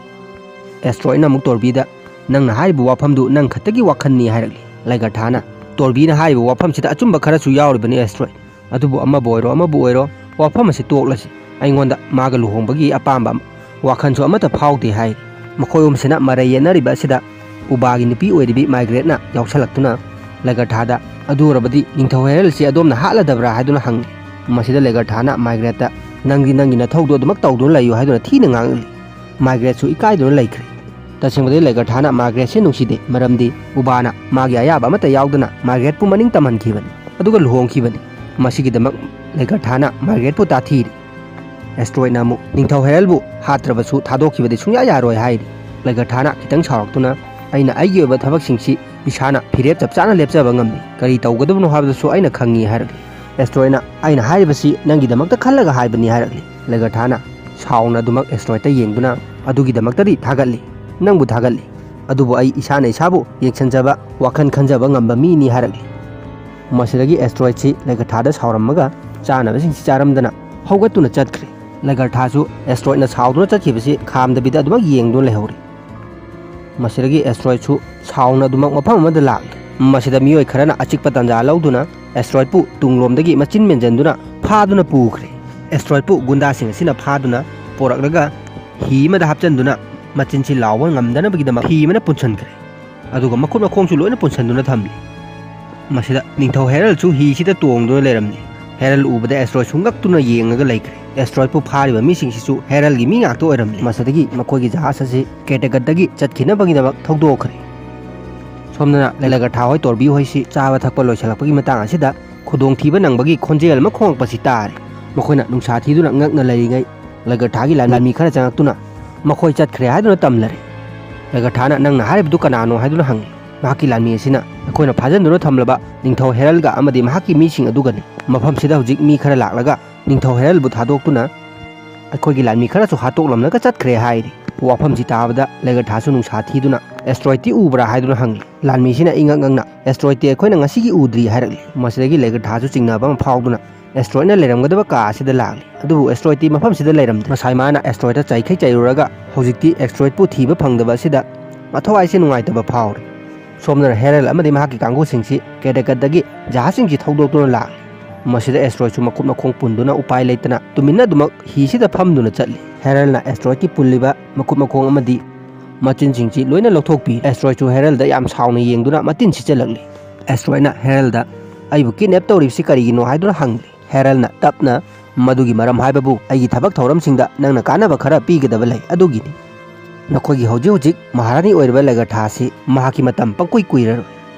ꯑꯦꯁꯇ꯭ꯔꯣꯏꯗꯅ ꯑꯃꯨꯛ ꯇꯣꯔꯕꯤꯗ, "ꯅꯪꯅ ꯍꯥꯏꯔꯤꯕ ꯋꯥꯐꯝꯗꯨ ꯅꯪ ꯈꯛꯇꯒꯤ ꯋꯥꯈꯜꯅꯤ" ꯍꯥꯏꯔꯛꯂꯤ꯫ ꯂꯦꯒꯔꯊꯥꯅ, "ꯇꯣꯔꯕꯤꯅ ꯍꯥꯏꯔꯤꯕ ꯋꯥꯐꯝꯁꯤꯗ ꯑꯆꯨꯝꯕ ꯈꯔꯁꯨ ꯌꯥꯎꯔꯤꯕꯅꯤ ꯑꯦꯁꯇ꯭ꯔꯣꯏꯗ꯫ ꯑꯗꯨꯕꯨ ꯑꯃꯕꯨ ꯑꯣꯏꯔꯣ, ꯑꯃꯕꯨ ꯑꯣꯏꯔꯣ, ꯋꯥꯐꯝ ꯑꯁꯤ ꯇꯣꯛꯂꯁꯤ꯫ ꯑꯩꯉꯣꯟꯗ ꯃꯥꯒ ꯂꯨꯍꯣꯡꯕꯒꯤ ꯑꯄꯥꯝꯕ ꯑꯃ, ꯋꯥꯈꯜꯁꯨ ꯑꯃꯠꯇ ꯐꯥꯎꯗꯦ" ꯍꯥꯏꯔꯤ꯫ ꯃꯈꯣꯏ ꯑꯍꯨꯝꯁꯤꯅ ꯃꯔꯩ ꯌꯦꯠꯅꯔꯤꯕ ꯑꯁꯤꯗ ꯎꯕꯥꯒꯤ ꯅꯨꯄꯤ ꯑꯣꯏꯔꯤꯕꯤ ꯃꯥꯏꯒ꯭ꯔꯦꯠꯅ ꯌꯥꯎꯁꯜꯂꯛꯇꯨꯅ ꯂꯦꯒꯔꯊꯥꯗ, "ꯑꯗꯨ ꯑꯣꯏꯔꯕꯗꯤ ꯅꯤꯡꯊꯧ ꯍꯦꯔꯜꯁꯤ ꯑꯗꯣꯝꯅ ꯍꯥꯠꯂꯗꯕ꯭ꯔꯥ?" ꯍꯥꯏꯗꯨꯅ ꯍꯪꯂꯤ꯫ ꯃꯁꯤꯗ ꯂꯦꯒꯔꯊꯥꯅ ꯃꯥꯏꯒ꯭ꯔꯦꯠꯇ, "ꯅꯪꯗꯤ ꯅꯪꯒꯤ ꯅꯊꯧꯗꯨ ꯑꯗꯨꯃꯛ ꯇꯧꯗꯨꯅ ꯂꯩꯌꯨ" ꯍꯥꯏꯗꯨꯅ ꯊꯤꯅ ꯉꯥꯡꯂꯤ꯫ ꯃꯥꯏꯒ꯭ꯔꯦꯠꯁꯨ ꯏꯀꯥꯏꯗꯨꯅ ꯂꯩꯈ꯭ꯔꯦ꯫ ꯇꯁꯦꯡꯕꯗꯤ ꯂꯩꯒꯔꯊꯥꯅ ꯃꯥꯔꯒꯔꯦꯠꯁꯦ ꯅꯨꯡꯁꯤꯗꯦ, ꯃꯔꯝꯗꯤ ꯎꯕꯥꯅ ꯃꯥꯒꯤ ꯑꯌꯥꯕ ꯑꯃꯠꯇ ꯌꯥꯎꯗꯅ ꯃꯥꯔꯒꯔꯦꯠꯄꯨ ꯃꯅꯤꯡ ꯇꯝꯍꯟꯈꯤꯕꯅꯤ, ꯑꯗꯨꯒ ꯂꯨꯍꯣꯡꯈꯤꯕꯅꯤ꯫ ꯃꯁꯤꯒꯤꯗꯃꯛ ꯂꯩꯒꯔꯊꯥꯅ ꯃꯥꯔꯒꯔꯦꯠꯄꯨ ꯇꯥꯊꯤꯔꯤ꯫ ꯑꯦꯁꯇ꯭ꯔꯣꯏꯗꯅ ꯑꯃꯨꯛ ꯅꯤꯡꯊꯧ ꯍꯦꯔꯜꯕꯨ ꯍꯥꯠꯇ꯭ꯔꯕꯁꯨ ꯊꯥꯗꯣꯛꯈꯤꯕꯗꯤ ꯁꯨꯡꯌꯥ ꯌꯥꯔꯣꯏ ꯍꯥꯏꯔꯤ꯫ ꯂꯩꯒꯔꯊꯥꯅ ꯈꯤꯇꯪ ꯁꯥꯎꯔꯛꯇꯨꯅ, "ꯑꯩꯅ ꯑꯩꯒꯤ ꯑꯣꯏꯕ ꯊꯕꯛꯁꯤꯡꯁꯤ ꯏꯁꯥꯅ ꯐꯤꯔꯦꯞ ꯆꯞ ꯆꯥꯅ ꯂꯦꯞꯆꯕ ꯉꯝꯃꯤ꯫ ꯀꯔꯤ ꯇꯧꯒꯗꯕꯅꯣ ꯍꯥꯏꯕꯗꯨꯁꯨ ꯑꯩꯅ ꯈꯪꯉꯤ" ꯍꯥꯏꯔꯛꯂꯤ꯫ ꯑꯦꯁꯇ꯭ꯔꯣꯏꯗꯅ, "ꯑꯩꯅ ꯍꯥꯏꯔꯤꯕꯁꯤ ꯅꯪꯒꯤꯗꯃꯛꯇ ꯈꯜꯂꯒ ꯍꯥꯏꯕꯅꯤ" ꯍꯥꯏꯔꯛꯂꯤ꯫ ꯂꯩꯒꯔꯊꯥꯅ ꯁꯥꯎꯅ ꯑꯗꯨꯃꯛ ꯑꯦꯁꯇ꯭ꯔꯣꯏꯗꯇ ꯌꯦꯡꯗꯨꯅ, "ꯑꯗꯨꯒꯤꯗꯃꯛꯇꯗꯤ ꯊꯥꯒꯠꯂꯤ, ꯅꯪꯕꯨ ꯊꯥꯒꯠꯂꯤ꯫ ꯑꯗꯨꯕꯨ ꯑꯩ ꯏꯁꯥꯅ ꯏꯁꯥꯕꯨ ꯌꯦꯡꯁꯤꯟꯖꯕ, ꯋꯥꯈꯜ ꯈꯟꯖꯕ ꯉꯝꯕ ꯃꯤꯅꯤ" ꯍꯥꯏꯔꯛꯂꯤ꯫ ꯃꯁꯤꯗꯒꯤ ꯑꯦꯁꯇ꯭ꯔꯣꯏꯗꯁꯤ ꯂꯩꯒꯊꯥꯗ ꯁꯥꯎꯔꯝꯃꯒ ꯆꯥꯅꯕꯁꯤꯡꯁꯤ ꯆꯥꯔꯝꯗꯅ ꯍꯧꯒꯠꯇꯨꯅ ꯆꯠꯈ꯭ꯔꯦ꯫ ꯂꯩꯒꯊꯥꯁꯨ ꯑꯦꯁꯇ꯭ꯔꯣꯏꯗꯅ ꯁꯥꯎꯗꯨꯅ ꯆꯠꯈꯤꯕꯁꯤ ꯈꯥꯝꯗꯕꯤꯗ ꯑꯗꯨꯃꯛ ꯌꯦꯡꯗꯨꯅ ꯂꯩꯍꯧꯔꯤ꯫ ꯃꯁꯤꯗꯒꯤ ꯑꯦꯁꯇ꯭ꯔꯣꯏꯗꯁꯨ ꯁꯥꯎꯅ ꯑꯗꯨꯃꯛ ꯃꯐꯝ ꯑꯃꯗ ꯂꯥꯛꯂꯤ꯫ ꯃꯁꯤꯗ ꯃꯤꯑꯣꯏ ꯈꯔꯅ ꯑꯆꯤꯛꯄ ꯇꯥꯟꯖꯥ ꯂꯧꯗꯨꯅ ꯑꯦꯁꯇ꯭ꯔꯣꯏꯗꯄꯨ ꯇꯨꯡꯂꯣꯝꯗꯒꯤ ꯃꯆꯤꯟ ꯃꯦꯟꯖꯟꯗꯨꯅ ꯐꯥꯗꯨꯅ ꯄꯨꯈ꯭ꯔꯦ꯫ ꯑꯦꯁꯇ꯭ꯔꯣꯏꯗꯄꯨ ꯒꯨꯟꯗꯥꯁꯤꯡ ꯑꯁꯤꯅ ꯐꯥꯗꯨꯅ ꯄꯣꯔꯛꯂꯒ ꯍꯤ ꯑꯃꯗ ꯍꯥꯞꯆꯤꯟꯗꯨꯅ ꯃꯆꯤꯟꯁꯤ ꯂꯥꯎꯕ ꯉꯝꯗꯅꯕꯒꯤꯗꯃꯛ ꯍꯤ ꯑꯃꯅ ꯄꯨꯟꯁꯤꯟꯈ꯭ꯔꯦ꯫ ꯑꯗꯨꯒ ꯃꯈꯨꯠ ꯃꯈꯣꯡꯁꯨ ꯂꯣꯏꯅ ꯄꯨꯟꯁꯤꯟꯗꯨꯅ ꯊꯝꯂꯤ꯫ ꯃꯁꯤꯗ ꯅꯤꯡꯊꯧ ꯍꯦꯔꯜꯁꯨ ꯍꯤꯁꯤꯗ ꯇꯣꯡꯗꯨꯅ ꯂꯩꯔꯝꯂꯤ꯫ ꯍꯦꯔꯜ ꯎꯕꯗ ꯑꯦꯁꯇ꯭ꯔꯣꯏꯗꯁꯨ ꯉꯛꯇꯨꯅ ꯌꯦꯡꯉꯒ ꯂꯩꯈ꯭ꯔꯦ꯫ ꯑꯦꯁꯇ꯭ꯔꯣꯏꯗꯄꯨ ꯐꯥꯔꯤꯕ ꯃꯤꯁꯤꯡꯁꯤꯁꯨ ꯍꯦꯔꯜꯒꯤ ꯃꯤ ꯉꯥꯛꯇ ꯑꯣꯏꯔꯝꯂꯤ꯫ ꯃꯁꯤꯗꯒꯤ ꯃꯈꯣꯏꯒꯤ ꯖꯍꯥꯖ ꯑꯁꯤ ꯀꯦꯇꯒꯠꯇꯒꯤ ꯆꯠꯈꯤꯅꯕꯒꯤꯗꯃꯛ ꯊꯧꯗꯣꯛꯈ꯭ꯔꯦ꯫ ꯁꯣꯝꯗꯅ ꯂꯩꯒꯊꯥ ꯍꯣꯏ ꯇꯣꯔꯕꯤ ꯍꯣꯏꯁꯤ ꯆꯥꯕ ꯊꯛꯄ ꯂꯣꯏꯁꯤꯜꯂꯛꯄꯒꯤ ꯃꯇꯥꯡ ꯑꯁꯤꯗ ꯈꯨꯗꯣꯡꯊꯤꯕ ꯅꯪꯕꯒꯤ ꯈꯣꯟꯖꯦꯜ ꯑꯃ ꯈꯣꯡꯂꯛꯄꯁꯤ ꯇꯥꯔꯦ꯫ ꯃꯈꯣꯏꯅ ꯅꯨꯡꯁꯥ ꯊꯤꯗꯨꯅ ꯉꯛꯅ ꯂꯩꯔꯤꯉꯩ ꯂꯩꯒꯊꯥꯒꯤ ꯂꯥꯟꯃꯤ ꯈꯔ ꯆꯪꯉꯛꯇꯨꯅ ꯃꯈꯣꯏ ꯆꯠꯈ꯭ꯔꯦ ꯍꯥꯏꯗꯨꯅ ꯇꯝꯂꯔꯦ꯫ ꯂꯩꯒꯊꯥꯅ, "ꯅꯪꯅ ꯍꯥꯏꯔꯤꯕꯗꯨ ꯀꯅꯥꯅꯣ?" ꯍꯥꯏꯗꯨꯅ ꯍꯪꯉꯤ꯫ ꯃꯍꯥꯛꯀꯤ ꯂꯥꯟꯃꯤ ꯑꯁꯤꯅ, "ꯑꯩꯈꯣꯏꯅ ꯐꯥꯖꯤꯟꯗꯨꯅ ꯊꯝꯂꯕ ꯅꯤꯡꯊꯧ ꯍꯦꯔꯜꯒ ꯑꯃꯗꯤ ꯃꯍꯥꯛꯀꯤ ꯃꯤꯁꯤꯡ ꯑꯗꯨꯒꯅꯤ꯫ ꯃꯐꯝꯁꯤꯗ ꯍꯧꯖꯤꯛ ꯃꯤ ꯈꯔ ꯂꯥꯛꯂꯒ ꯅꯤꯡꯊꯧ ꯍꯦꯔꯜꯕꯨ ꯊꯥꯗꯣꯛꯇꯨꯅ ꯑꯩꯈꯣꯏꯒꯤ ꯂꯥꯟꯃꯤ ꯈꯔꯁꯨ ꯍꯥꯠꯇꯣꯛꯂꯝꯂꯒ ꯆꯠꯈ꯭ꯔꯦ" ꯍꯥꯏꯔꯤ꯫ ꯋꯥꯐꯝꯁꯤ ꯇꯥꯕꯗ ꯂꯩꯒꯊꯥꯁꯨ ꯅꯨꯡꯁꯥ ꯊꯤꯗꯨꯅ, "ꯑꯦꯁꯇ꯭ꯔꯣꯏꯗꯇꯤ ꯎꯕ꯭ꯔꯥ?" ꯍꯥꯏꯗꯨꯅ ꯍꯪꯂꯤ꯫ ꯂꯥꯟꯃꯤꯁꯤꯅ ꯏꯉꯛ ꯉꯛꯅ, "ꯑꯦꯁꯇ꯭ꯔꯣꯏꯗꯇꯤ ꯑꯩꯈꯣꯏꯅ ꯉꯁꯤꯒꯤ ꯎꯗ꯭ꯔꯤ" ꯍꯥꯏꯔꯛꯂꯤ꯫ ꯃꯁꯤꯗꯒꯤ ꯂꯩꯒꯊꯥꯁꯨ ꯆꯤꯡꯅꯕ ꯑꯃ ꯐꯥꯎꯗꯨꯅ ꯑꯦꯁꯇ꯭ꯔꯣꯏꯗꯅ ꯂꯩꯔꯝꯒꯗꯕ ꯀꯥ ꯑꯁꯤꯗ ꯂꯥꯛꯂꯤ꯫ ꯑꯗꯨꯕꯨ ꯑꯦꯁꯇ꯭ꯔꯣꯏꯗꯇꯤ ꯃꯐꯝꯁꯤꯗ ꯂꯩꯔꯝꯗꯦ꯫ ꯉꯁꯥꯏ ꯃꯥꯅ ꯑꯦꯁꯇ꯭ꯔꯣꯏꯗꯇ ꯆꯩꯈꯩ ꯆꯩꯔꯨꯔꯒ ꯍꯧꯖꯤꯛꯇꯤ ꯑꯦꯁꯇ꯭ꯔꯣꯏꯗꯄꯨ ꯊꯤꯕ ꯐꯪꯗꯕ ꯑꯁꯤꯗ ꯃꯊꯧꯋꯥꯏꯁꯦ ꯅꯨꯡꯉꯥꯏꯇꯕ ꯐꯥꯎꯔꯤ꯫ ꯁꯣꯝꯗꯅ ꯍꯦꯔꯜ ꯑꯃꯗꯤ ꯃꯍꯥꯛꯀꯤ ꯀꯥꯡꯕꯨꯁꯤꯡꯁꯤ ꯀꯦꯇꯒꯠꯇꯒꯤ ꯖꯍꯥꯖꯁꯤꯡꯁꯤ ꯊꯧꯗꯣꯛꯇꯨꯅ ꯂꯥꯛꯂꯤ꯫ ꯃꯁꯤꯗ ꯑꯦꯁꯇ꯭ꯔꯣꯏꯗꯁꯨ ꯃꯈꯨꯠ ꯃꯈꯣꯡ ꯄꯨꯟꯗꯨꯅ ꯎꯄꯥꯏ ꯂꯩꯇꯅ ꯇꯨꯃꯤꯟꯅ ꯑꯗꯨꯃꯛ ꯍꯤꯁꯤꯗ ꯐꯝꯗꯨꯅ ꯆꯠꯂꯤ꯫ ꯍꯦꯔꯜꯅ ꯑꯦꯁꯇ꯭ꯔꯣꯏꯗꯀꯤ ꯄꯨꯜꯂꯤꯕ ꯃꯈꯨꯠ ꯃꯈꯣꯡ ꯑꯃꯗꯤ ꯃꯆꯤꯟꯁꯤꯡꯁꯤ ꯂꯣꯏꯅ ꯂꯧꯊꯣꯛꯄꯤ꯫ ꯑꯦꯁꯇ꯭ꯔꯣꯏꯗꯁꯨ ꯍꯦꯔꯜꯗ ꯌꯥꯝ ꯁꯥꯎꯅ ꯌꯦꯡꯗꯨꯅ ꯃꯇꯤꯟ ꯁꯤꯠꯆꯜꯂꯛꯂꯤ꯫ ꯑꯦꯁꯇ꯭ꯔꯣꯏꯗꯅ ꯍꯦꯔꯜꯗ, "ꯑꯩꯕꯨ ꯀꯤꯗꯅꯦꯞ ꯇꯧꯔꯤꯕꯁꯤ ꯀꯔꯤꯒꯤꯅꯣ?" ꯍꯥꯏꯗꯨꯅ ꯍꯪꯂꯤ꯫ ꯍꯦꯔꯜꯅ ꯇꯞꯅ, "ꯃꯗꯨꯒꯤ ꯃꯔꯝ ꯍꯥꯏꯕꯕꯨ ꯑꯩꯒꯤ ꯊꯕꯛ ꯊꯧꯔꯝꯁꯤꯡꯗ ꯅꯪꯅ ꯀꯥꯟꯅꯕ ꯈꯔ ꯄꯤꯒꯗꯕ ꯂꯩ, ꯑꯗꯨꯒꯤꯅꯤ"꯫ ꯅꯈꯣꯏꯒꯤ ꯍꯧꯖꯤꯛ ꯍꯧꯖꯤꯛ ꯃꯍꯥꯔꯥꯅꯤ ꯑꯣꯏꯔꯤꯕ ꯂꯒꯔꯊꯥ ꯑꯁꯤ ꯃꯍꯥꯛꯀꯤ ꯃꯇꯝ ꯄꯪꯀꯨꯏ ꯀꯨꯏꯔꯔꯣꯏ꯫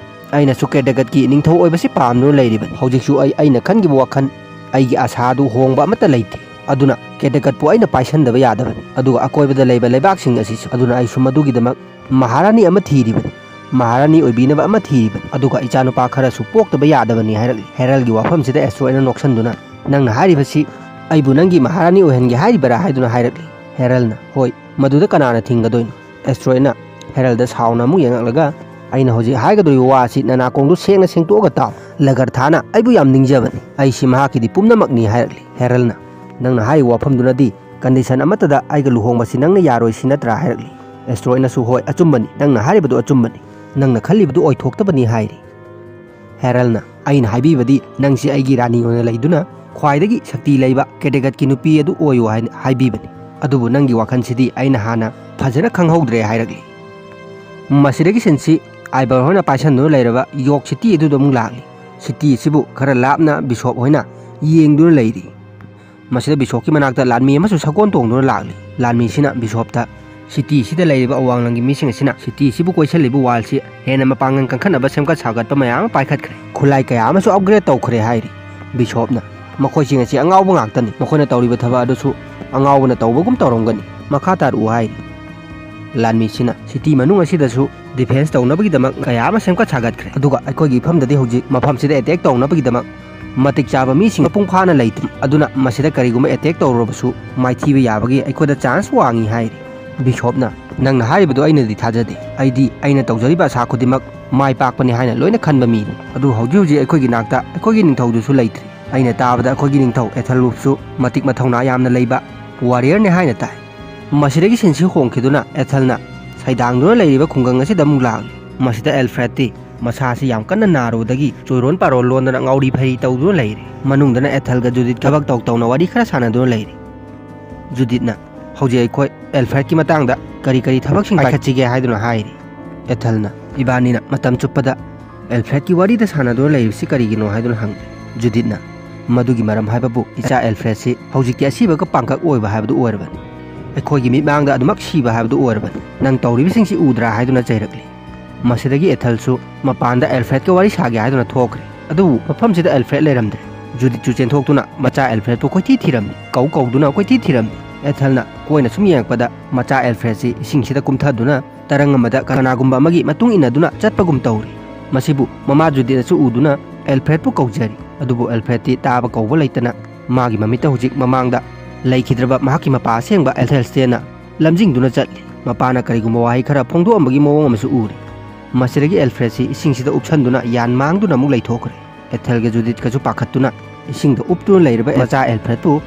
ꯑꯩꯅꯁꯨ ꯀꯦꯗꯒꯠꯀꯤ ꯅꯤꯡꯊꯧ ꯑꯣꯏꯕꯁꯤ ꯄꯥꯝꯗꯨꯅ ꯂꯩꯔꯤꯕꯅꯤ꯫ ꯍꯧꯖꯤꯛꯁꯨ ꯑꯩ ꯑꯩꯅ ꯈꯟꯈꯤꯕ ꯋꯥꯈꯜ, ꯑꯩꯒꯤ ꯑꯁꯥ ꯑꯗꯨ ꯍꯣꯡꯕ ꯑꯃꯠꯇ ꯂꯩꯇꯦ꯫ ꯑꯗꯨꯅ ꯀꯦꯗꯒꯠꯄꯨ ꯑꯩꯅ ꯄꯥꯏꯁꯟꯗꯕ ꯌꯥꯗꯕꯅꯤ, ꯑꯗꯨꯒ ꯑꯀꯣꯏꯕꯗ ꯂꯩꯕ ꯂꯩꯕꯥꯛꯁꯤꯡ ꯑꯁꯤꯁꯨ꯫ ꯑꯗꯨꯅ ꯑꯩꯁꯨ ꯃꯗꯨꯒꯤꯗꯃꯛ ꯃꯍꯥꯔꯥꯅꯤ ꯑꯃ ꯊꯤꯔꯤꯕꯅꯤ, ꯃꯍꯥꯔꯥꯅꯤ ꯑꯣꯏꯕꯤꯅꯕ ꯑꯃ ꯊꯤꯔꯤꯕꯅꯤ, ꯑꯗꯨꯒ ꯏꯆꯥꯅꯨꯄꯥ ꯈꯔꯁꯨ ꯄꯣꯛꯇꯕ ꯌꯥꯗꯕꯅꯤ ꯍꯥꯏꯔꯛꯂꯤ꯫ ꯍꯦꯔꯜꯒꯤ ꯋꯥꯐꯝꯁꯤꯗ ꯑꯦꯁꯇ꯭ꯔꯣꯏꯅ ꯅꯣꯛꯁꯟꯗꯨꯅ, "ꯅꯪꯅ ꯍꯥꯏꯔꯤꯕꯁꯤ ꯑꯩꯕꯨ ꯅꯪꯒꯤ ꯃꯍꯥꯔꯥꯅꯤ ꯑꯣꯏꯍꯟꯒꯦ ꯍꯥꯏꯔꯤꯕꯔꯥ?" ꯍꯥꯏꯗꯨꯅ ꯍꯥꯏꯔꯛꯂꯤ꯫ ꯍꯦꯔꯜꯅ, "ꯍꯣꯏ, ꯃꯗꯨꯗ ꯀꯅꯥꯅ ꯊꯤꯡꯒꯗꯣꯏꯅꯣ?" ꯑꯦꯁꯇ꯭ꯔꯣꯏꯅ ꯍꯦꯔꯜꯗ ꯁꯥꯎꯅ ꯑꯃꯨꯛ ꯌꯦꯡꯉꯛꯂꯒ, "ꯑꯩꯅ ꯍꯧꯖꯤꯛ ꯍꯥꯏꯒꯗꯧꯔꯤꯕ ꯋꯥ ꯑꯁꯤ ꯅꯅꯥꯀꯣꯡꯗꯨ ꯁꯦꯡꯅ ꯁꯦꯡꯇꯣꯛꯑꯒ ꯇꯥꯎ꯫ ꯂꯒꯔꯊꯥꯅ ꯑꯩꯕꯨ ꯌꯥꯝ ꯅꯤꯡꯖꯕꯅꯤ꯫ ꯑꯩꯁꯤ ꯃꯍꯥꯛꯀꯤꯗꯤ ꯄꯨꯝꯅꯃꯛꯅꯤ," ꯍꯥꯏꯔꯛꯂꯤ꯫ ꯍꯦꯔꯜꯅ, "ꯅꯪꯅ ꯍꯥꯏꯔꯤꯕ ꯋꯥꯐꯝꯗꯨꯅꯗꯤ ꯀꯟꯗꯤꯁꯟ ꯑꯃꯠꯇꯗ ꯑꯩꯒ ꯂꯨꯍꯣꯡꯕꯁꯤ ꯅꯪꯅ ꯌꯥꯔꯣꯏ ꯁꯤ ꯅꯠꯇ꯭ꯔꯥ?" ꯍꯥꯏꯔꯛꯂꯤ꯫ ꯑꯦꯁꯇ꯭ꯔꯣꯏꯅꯁꯨ, "ꯍꯣꯏ, ꯑꯆꯨꯝꯕꯅꯤ, ꯅꯪꯅ ꯍꯥꯏꯔꯤꯕꯗꯨ ꯑꯆꯨꯝꯕꯅꯤ, ꯅꯪꯅ ꯈꯜꯂꯤꯕꯗꯨ ꯑꯣꯏꯊꯣꯛꯇꯕꯅꯤ" ꯍꯥꯏꯔꯤ꯫ ꯍꯦꯔꯜꯅ, "ꯑꯩꯅ ꯍꯥꯏꯕꯤꯕꯗꯤ ꯅꯪꯁꯤ ꯑꯩꯒꯤ ꯔꯥꯅꯤ ꯑꯣꯏꯅ ꯂꯩꯗꯨꯅ ꯈ꯭ꯋꯥꯏꯗꯒꯤ ꯁꯛꯇꯤ ꯂꯩꯕ ꯀꯦꯗꯒꯠꯀꯤ ꯅꯨꯄꯤ ꯑꯗꯨ ꯑꯣꯏꯌꯨ ꯍꯥꯏꯅ ꯍꯥꯏꯕꯤꯕꯅꯤ, ꯑꯗꯨꯕꯨ ꯅꯪꯒꯤ ꯋꯥꯈꯜꯁꯤꯗꯤ ꯑꯩꯅ ꯍꯥꯟꯅ ꯐꯖꯅ ꯈꯪꯍꯧꯗ꯭ꯔꯦ" ꯍꯥꯏꯔꯛꯂꯤ꯫ ꯃꯁꯤꯗꯒꯤ ꯁꯤꯟꯁꯤ ꯑꯥꯏꯕꯔ ꯍꯣꯏꯅ ꯄꯥꯏꯁꯟꯗꯨꯅ ꯂꯩꯔꯕ ꯌꯣꯛ ꯁꯤꯇꯤ ꯑꯗꯨꯗ ꯑꯃꯨꯛ ꯂꯥꯛꯂꯤ꯫ ꯁꯤꯇꯤ ꯑꯁꯤꯕꯨ ꯈꯔ ꯂꯥꯞꯅ ꯕꯤꯁꯣꯞ ꯍꯣꯏꯅ ꯌꯦꯡꯗꯨꯅ ꯂꯩꯔꯤ꯫ ꯃꯁꯤꯗ ꯕꯤꯁꯣꯞꯀꯤ ꯃꯅꯥꯛꯇ ꯂꯥꯟꯃꯤ ꯑꯃꯁꯨ ꯁꯒꯣꯜ ꯇꯣꯡꯗꯨꯅ ꯂꯥꯛꯂꯤ꯫ ꯂꯥꯟꯃꯤꯁꯤꯅ ꯕꯤꯁꯣꯞꯇ, "ꯁꯤꯇꯤ ꯑꯁꯤꯗ ꯂꯩꯔꯤꯕ ꯑꯋꯥꯡꯂꯝꯒꯤ ꯃꯤꯁꯤꯡ ꯑꯁꯤꯅ ꯁꯤꯇꯤ ꯑꯁꯤꯕꯨ ꯀꯣꯏꯁꯜꯂꯤꯕ ꯋꯥꯜꯁꯤ ꯍꯦꯟꯅ ꯃꯄꯥꯡꯒꯜ ꯀꯟꯈꯠꯅꯕ ꯁꯦꯝꯒꯠ ꯁꯥꯒꯠꯄ ꯃꯌꯥꯝ ꯑꯃ ꯄꯥꯏꯈꯠꯈ꯭ꯔꯦ, ꯈꯨꯠꯂꯥꯏ ꯀꯌꯥ ꯑꯃꯁꯨ ꯑꯞꯒ꯭ꯔꯦꯗ ꯇꯧꯈ꯭ꯔꯦ" ꯍꯥꯏꯔꯤ꯫ ꯕꯤꯁꯣꯞꯅ, "ꯃꯈꯣꯏꯁꯤꯡ ꯑꯁꯤ ꯑꯉꯥꯎꯕ ꯉꯥꯛꯇꯅꯤ, ꯃꯈꯣꯏꯅ ꯇꯧꯔꯤꯕ ꯊꯕꯛ ꯑꯗꯨꯁꯨ ꯑꯉꯥꯎꯕꯅ ꯇꯧꯕꯒꯨꯝ ꯇꯧꯔꯝꯒꯅꯤ, ꯃꯈꯥ ꯇꯥꯔꯛꯎ" ꯍꯥꯏꯔꯤ꯫ ꯂꯥꯟꯃꯤꯁꯤꯅ, "ꯁꯤꯇꯤ ꯃꯅꯨꯡ ꯑꯁꯤꯗꯁꯨ ꯗꯤꯐꯦꯟꯁ ꯇꯧꯅꯕꯒꯤꯗꯃꯛ ꯀꯌꯥ ꯑꯃ ꯁꯦꯝꯒꯠ ꯁꯥꯒꯠꯈ꯭ꯔꯦ, ꯑꯗꯨꯒ ꯑꯩꯈꯣꯏꯒꯤ ꯏꯐꯝꯗꯗꯤ ꯍꯧꯖꯤꯛ ꯃꯐꯝꯁꯤꯗ ꯑꯦꯇꯦꯛ ꯇꯧꯅꯕꯒꯤꯗꯃꯛ ꯃꯇꯤꯛ ꯆꯥꯕ ꯃꯤꯁꯤꯡ ꯃꯄꯨꯡ ꯐꯥꯅ ꯂꯩꯇ꯭ꯔꯤ, ꯑꯗꯨꯅ ꯃꯁꯤꯗ ꯀꯔꯤꯒꯨꯝꯕ ꯑꯦꯇꯦꯛ ꯇꯧꯔꯨꯔꯕꯁꯨ ꯃꯥꯏꯊꯤꯕ ꯌꯥꯕꯒꯤ ꯑꯩꯈꯣꯏꯗ ꯆꯥꯟꯁ ꯋꯥꯡꯏ" ꯍꯥꯏꯔꯤ꯫ ꯕꯤꯁꯣꯞꯅ, "ꯅꯪꯅ ꯍꯥꯏꯔꯤꯕꯗꯨ ꯑꯩꯅꯗꯤ ꯊꯥꯖꯗꯦ, ꯑꯩꯗꯤ ꯑꯩꯅ ꯇꯧꯖꯔꯤꯕ ꯑꯁꯥ ꯈꯨꯗꯤꯡꯃꯛ ꯃꯥꯏ ꯄꯥꯛꯄꯅꯤ ꯍꯥꯏꯅ ꯂꯣꯏꯅ ꯈꯟꯕ ꯃꯤꯅꯤ꯫ ꯑꯗꯨ ꯍꯧꯖꯤꯛ ꯍꯧꯖꯤꯛ ꯑꯩꯈꯣꯏꯒꯤ ꯅꯥꯛꯇ ꯑꯩꯈꯣꯏꯒꯤ ꯅꯤꯡꯊꯧꯗꯨꯁꯨ ꯂꯩꯇ꯭ꯔꯤ꯫ ꯑꯩꯅ ꯇꯥꯕꯗ ꯑꯩꯈꯣꯏꯒꯤ ꯅꯤꯡꯊꯧ ꯑꯦꯊꯦꯜꯋꯨꯐꯁꯨ ꯃꯇꯤꯛ ꯃꯊꯧꯅꯥ ꯌꯥꯝꯅ ꯂꯩꯕ ꯋꯥꯔꯤꯌꯔꯅꯤ ꯍꯥꯏꯅ ꯇꯥꯏ"꯫ ꯃꯁꯤꯗꯒꯤ ꯁꯤꯟꯁꯤ ꯍꯣꯡꯈꯤꯗꯨꯅ ꯑꯦꯊꯦꯜꯅ ꯁꯩꯗꯥꯡꯗꯨꯅ ꯂꯩꯔꯤꯕ ꯈꯨꯡꯒꯪ ꯑꯁꯤꯗ ꯑꯃꯨꯛ ꯂꯥꯛꯂꯤ꯫ ꯃꯁꯤꯗ ꯑꯦꯜꯐ꯭ꯔꯦꯗꯇꯤ ꯃꯁꯥ ꯑꯁꯤ ꯌꯥꯝ ꯀꯟꯅ ꯅꯥꯔꯨꯕꯗꯒꯤ ꯆꯣꯏꯔꯣꯟ ꯄꯥꯔꯣꯟ ꯂꯣꯟꯗꯅ ꯉꯥꯎꯔꯤ ꯐꯩꯔꯤ ꯇꯧꯗꯨꯅ ꯂꯩꯔꯤ꯫ ꯃꯅꯨꯡꯗꯅ ꯑꯦꯊꯦꯜꯒ ꯖꯨꯗꯤꯠ ꯊꯕꯛ ꯇꯧ ꯇꯧꯅ ꯋꯥꯔꯤ ꯈꯔ ꯁꯥꯟꯅꯗꯨꯅ ꯂꯩꯔꯤ꯫ ꯖꯨꯗꯤꯠꯅ, "ꯍꯧꯖꯤꯛ ꯑꯩꯈꯣꯏ ꯑꯦꯜꯐ꯭ꯔꯦꯗꯀꯤ ꯃꯇꯥꯡꯗ ꯀꯔꯤ ꯀꯔꯤ ꯊꯕꯛꯁꯤꯡ ꯄꯥꯏꯈꯠꯁꯤꯒꯦ?" ꯍꯥꯏꯗꯨꯅ ꯍꯥꯏꯔꯤ꯫ ꯑꯦꯊꯦꯜꯅ, "ꯏꯕꯥꯅꯤꯅ ꯃꯇꯝ ꯆꯨꯞꯄꯗ ꯑꯦꯜꯐ꯭ꯔꯦꯗꯀꯤ ꯋꯥꯔꯤꯗ ꯁꯥꯟꯅꯗꯨꯅ ꯂꯩꯔꯤꯕꯁꯤ ꯀꯔꯤꯒꯤꯅꯣ?" ꯍꯥꯏꯗꯨꯅ ꯍꯪꯉꯤ꯫ ꯖꯨꯗꯤꯠꯅ, "ꯃꯗꯨꯒꯤ ꯃꯔꯝ ꯍꯥꯏꯕꯕꯨ ꯏꯆꯥ ꯑꯦꯜꯐ꯭ꯔꯦꯗꯁꯤ ꯍꯧꯖꯤꯛꯇꯤ ꯑꯁꯤꯕꯒ ꯄꯥꯡꯀꯛ ꯑꯣꯏꯕ ꯍꯥꯏꯕꯗꯨ ꯑꯣꯏꯔꯕꯅꯤ꯫ ꯑꯩꯈꯣꯏꯒꯤ ꯃꯤꯠꯃꯥꯡꯗ ꯑꯗꯨꯃꯛ ꯁꯤꯕ ꯍꯥꯏꯕꯗꯨ ꯑꯣꯏꯔꯕꯅꯤ꯫ ꯅꯪ ꯇꯧꯔꯤꯕꯁꯤꯡꯁꯤ ꯎꯗ꯭ꯔꯥ?" ꯍꯥꯏꯗꯨꯅ ꯆꯩꯔꯛꯂꯤ꯫ ꯃꯁꯤꯗꯒꯤ ꯑꯦꯊꯦꯜꯁꯨ ꯃꯄꯥꯟꯗ ꯑꯦꯜꯐ꯭ꯔꯦꯗꯀ ꯋꯥꯔꯤ ꯁꯥꯒꯦ ꯍꯥꯏꯗꯨꯅ ꯊꯣꯛꯈ꯭ꯔꯦ꯫ ꯑꯗꯨꯕꯨ ꯃꯐꯝꯁꯤꯗ ꯑꯦꯜꯐ꯭ꯔꯦꯗ ꯂꯩꯔꯝꯗ꯭ꯔꯦ꯫ ꯖꯨꯗꯤꯠꯁꯨ ꯆꯦꯟꯊꯣꯛꯇꯨꯅ ꯃꯆꯥ ꯑꯦꯜꯐ꯭ꯔꯦꯗꯄꯨ ꯀꯣꯏꯊꯤ ꯊꯤꯔꯝꯃꯤ꯫ ꯀꯧ ꯀꯧꯗꯨꯅ ꯀꯣꯏꯊꯤ ꯊꯤꯔꯝꯃꯤ꯫ ꯑꯦꯊꯦꯜꯅ ꯀꯣꯏꯅ ꯁꯨꯝ ꯌꯦꯡꯉꯛꯄꯗ ꯃꯆꯥ ꯑꯦꯜꯐ꯭ꯔꯦꯗꯁꯤ ꯏꯁꯤꯡꯁꯤꯗ ꯀꯨꯝꯊꯗꯨꯅ ꯇꯔꯪ ꯑꯃꯗ ꯀꯅꯥꯒꯨꯝꯕ ꯑꯃꯒꯤ ꯃꯇꯨꯡ ꯏꯟꯅꯗꯨꯅ ꯆꯠꯄꯒꯨꯝ ꯇꯧꯔꯤ꯫ ꯃꯁꯤꯕꯨ ꯃꯃꯥ ꯖꯨꯗꯤꯠꯅꯁꯨ ꯎꯗꯨꯅ ꯑꯦꯜꯐ꯭ꯔꯦꯗꯄꯨ ꯀꯧꯖꯔꯤ꯫ ꯑꯗꯨꯕꯨ ꯑꯦꯜꯐ꯭ꯔꯦꯗꯇꯤ ꯇꯥꯕ ꯀꯧꯕ ꯂꯩꯇꯅ ꯃꯥꯒꯤ ꯃꯃꯤꯠꯇ ꯍꯧꯖꯤꯛ ꯃꯃꯥꯡꯗ ꯂꯩꯈꯤꯗ꯭ꯔꯕ ꯃꯍꯥꯛꯀꯤ ꯃꯄꯥ ꯑꯁꯦꯡꯕ ꯑꯦꯊꯦꯜꯁꯇꯦꯟꯅ ꯂꯝꯖꯤꯡꯗꯨꯅ ꯆꯠꯂꯤ꯫ ꯃꯄꯥꯅ ꯀꯔꯤꯒꯨꯝꯕ ꯋꯥꯍꯩ ꯈꯔ ꯐꯣꯡꯗꯣꯛꯑꯝꯕꯒꯤ ꯃꯑꯣꯡ ꯑꯃꯁꯨ ꯎꯔꯤ꯫ ꯃꯁꯤꯗꯒꯤ ꯑꯦꯜꯐ꯭ꯔꯦꯗꯁꯤ ꯏꯁꯤꯡꯁꯤꯗ ꯎꯞꯁꯟꯗꯨꯅ ꯌꯥꯟ ꯃꯥꯡꯗꯨꯅ ꯑꯃꯨꯛ ꯂꯩꯊꯣꯛꯈ꯭ꯔꯦ꯫ ꯑꯦꯊꯦꯜꯒ ꯖꯨꯗꯤꯠꯀꯁꯨ ꯄꯥꯈꯠꯇꯨꯅ ꯏꯁꯤꯡꯗ ꯎꯞꯇꯨꯅ ꯂꯩꯔꯤꯕ ꯃꯆꯥ ꯑꯦꯜꯐ꯭ꯔꯦꯗꯄꯨ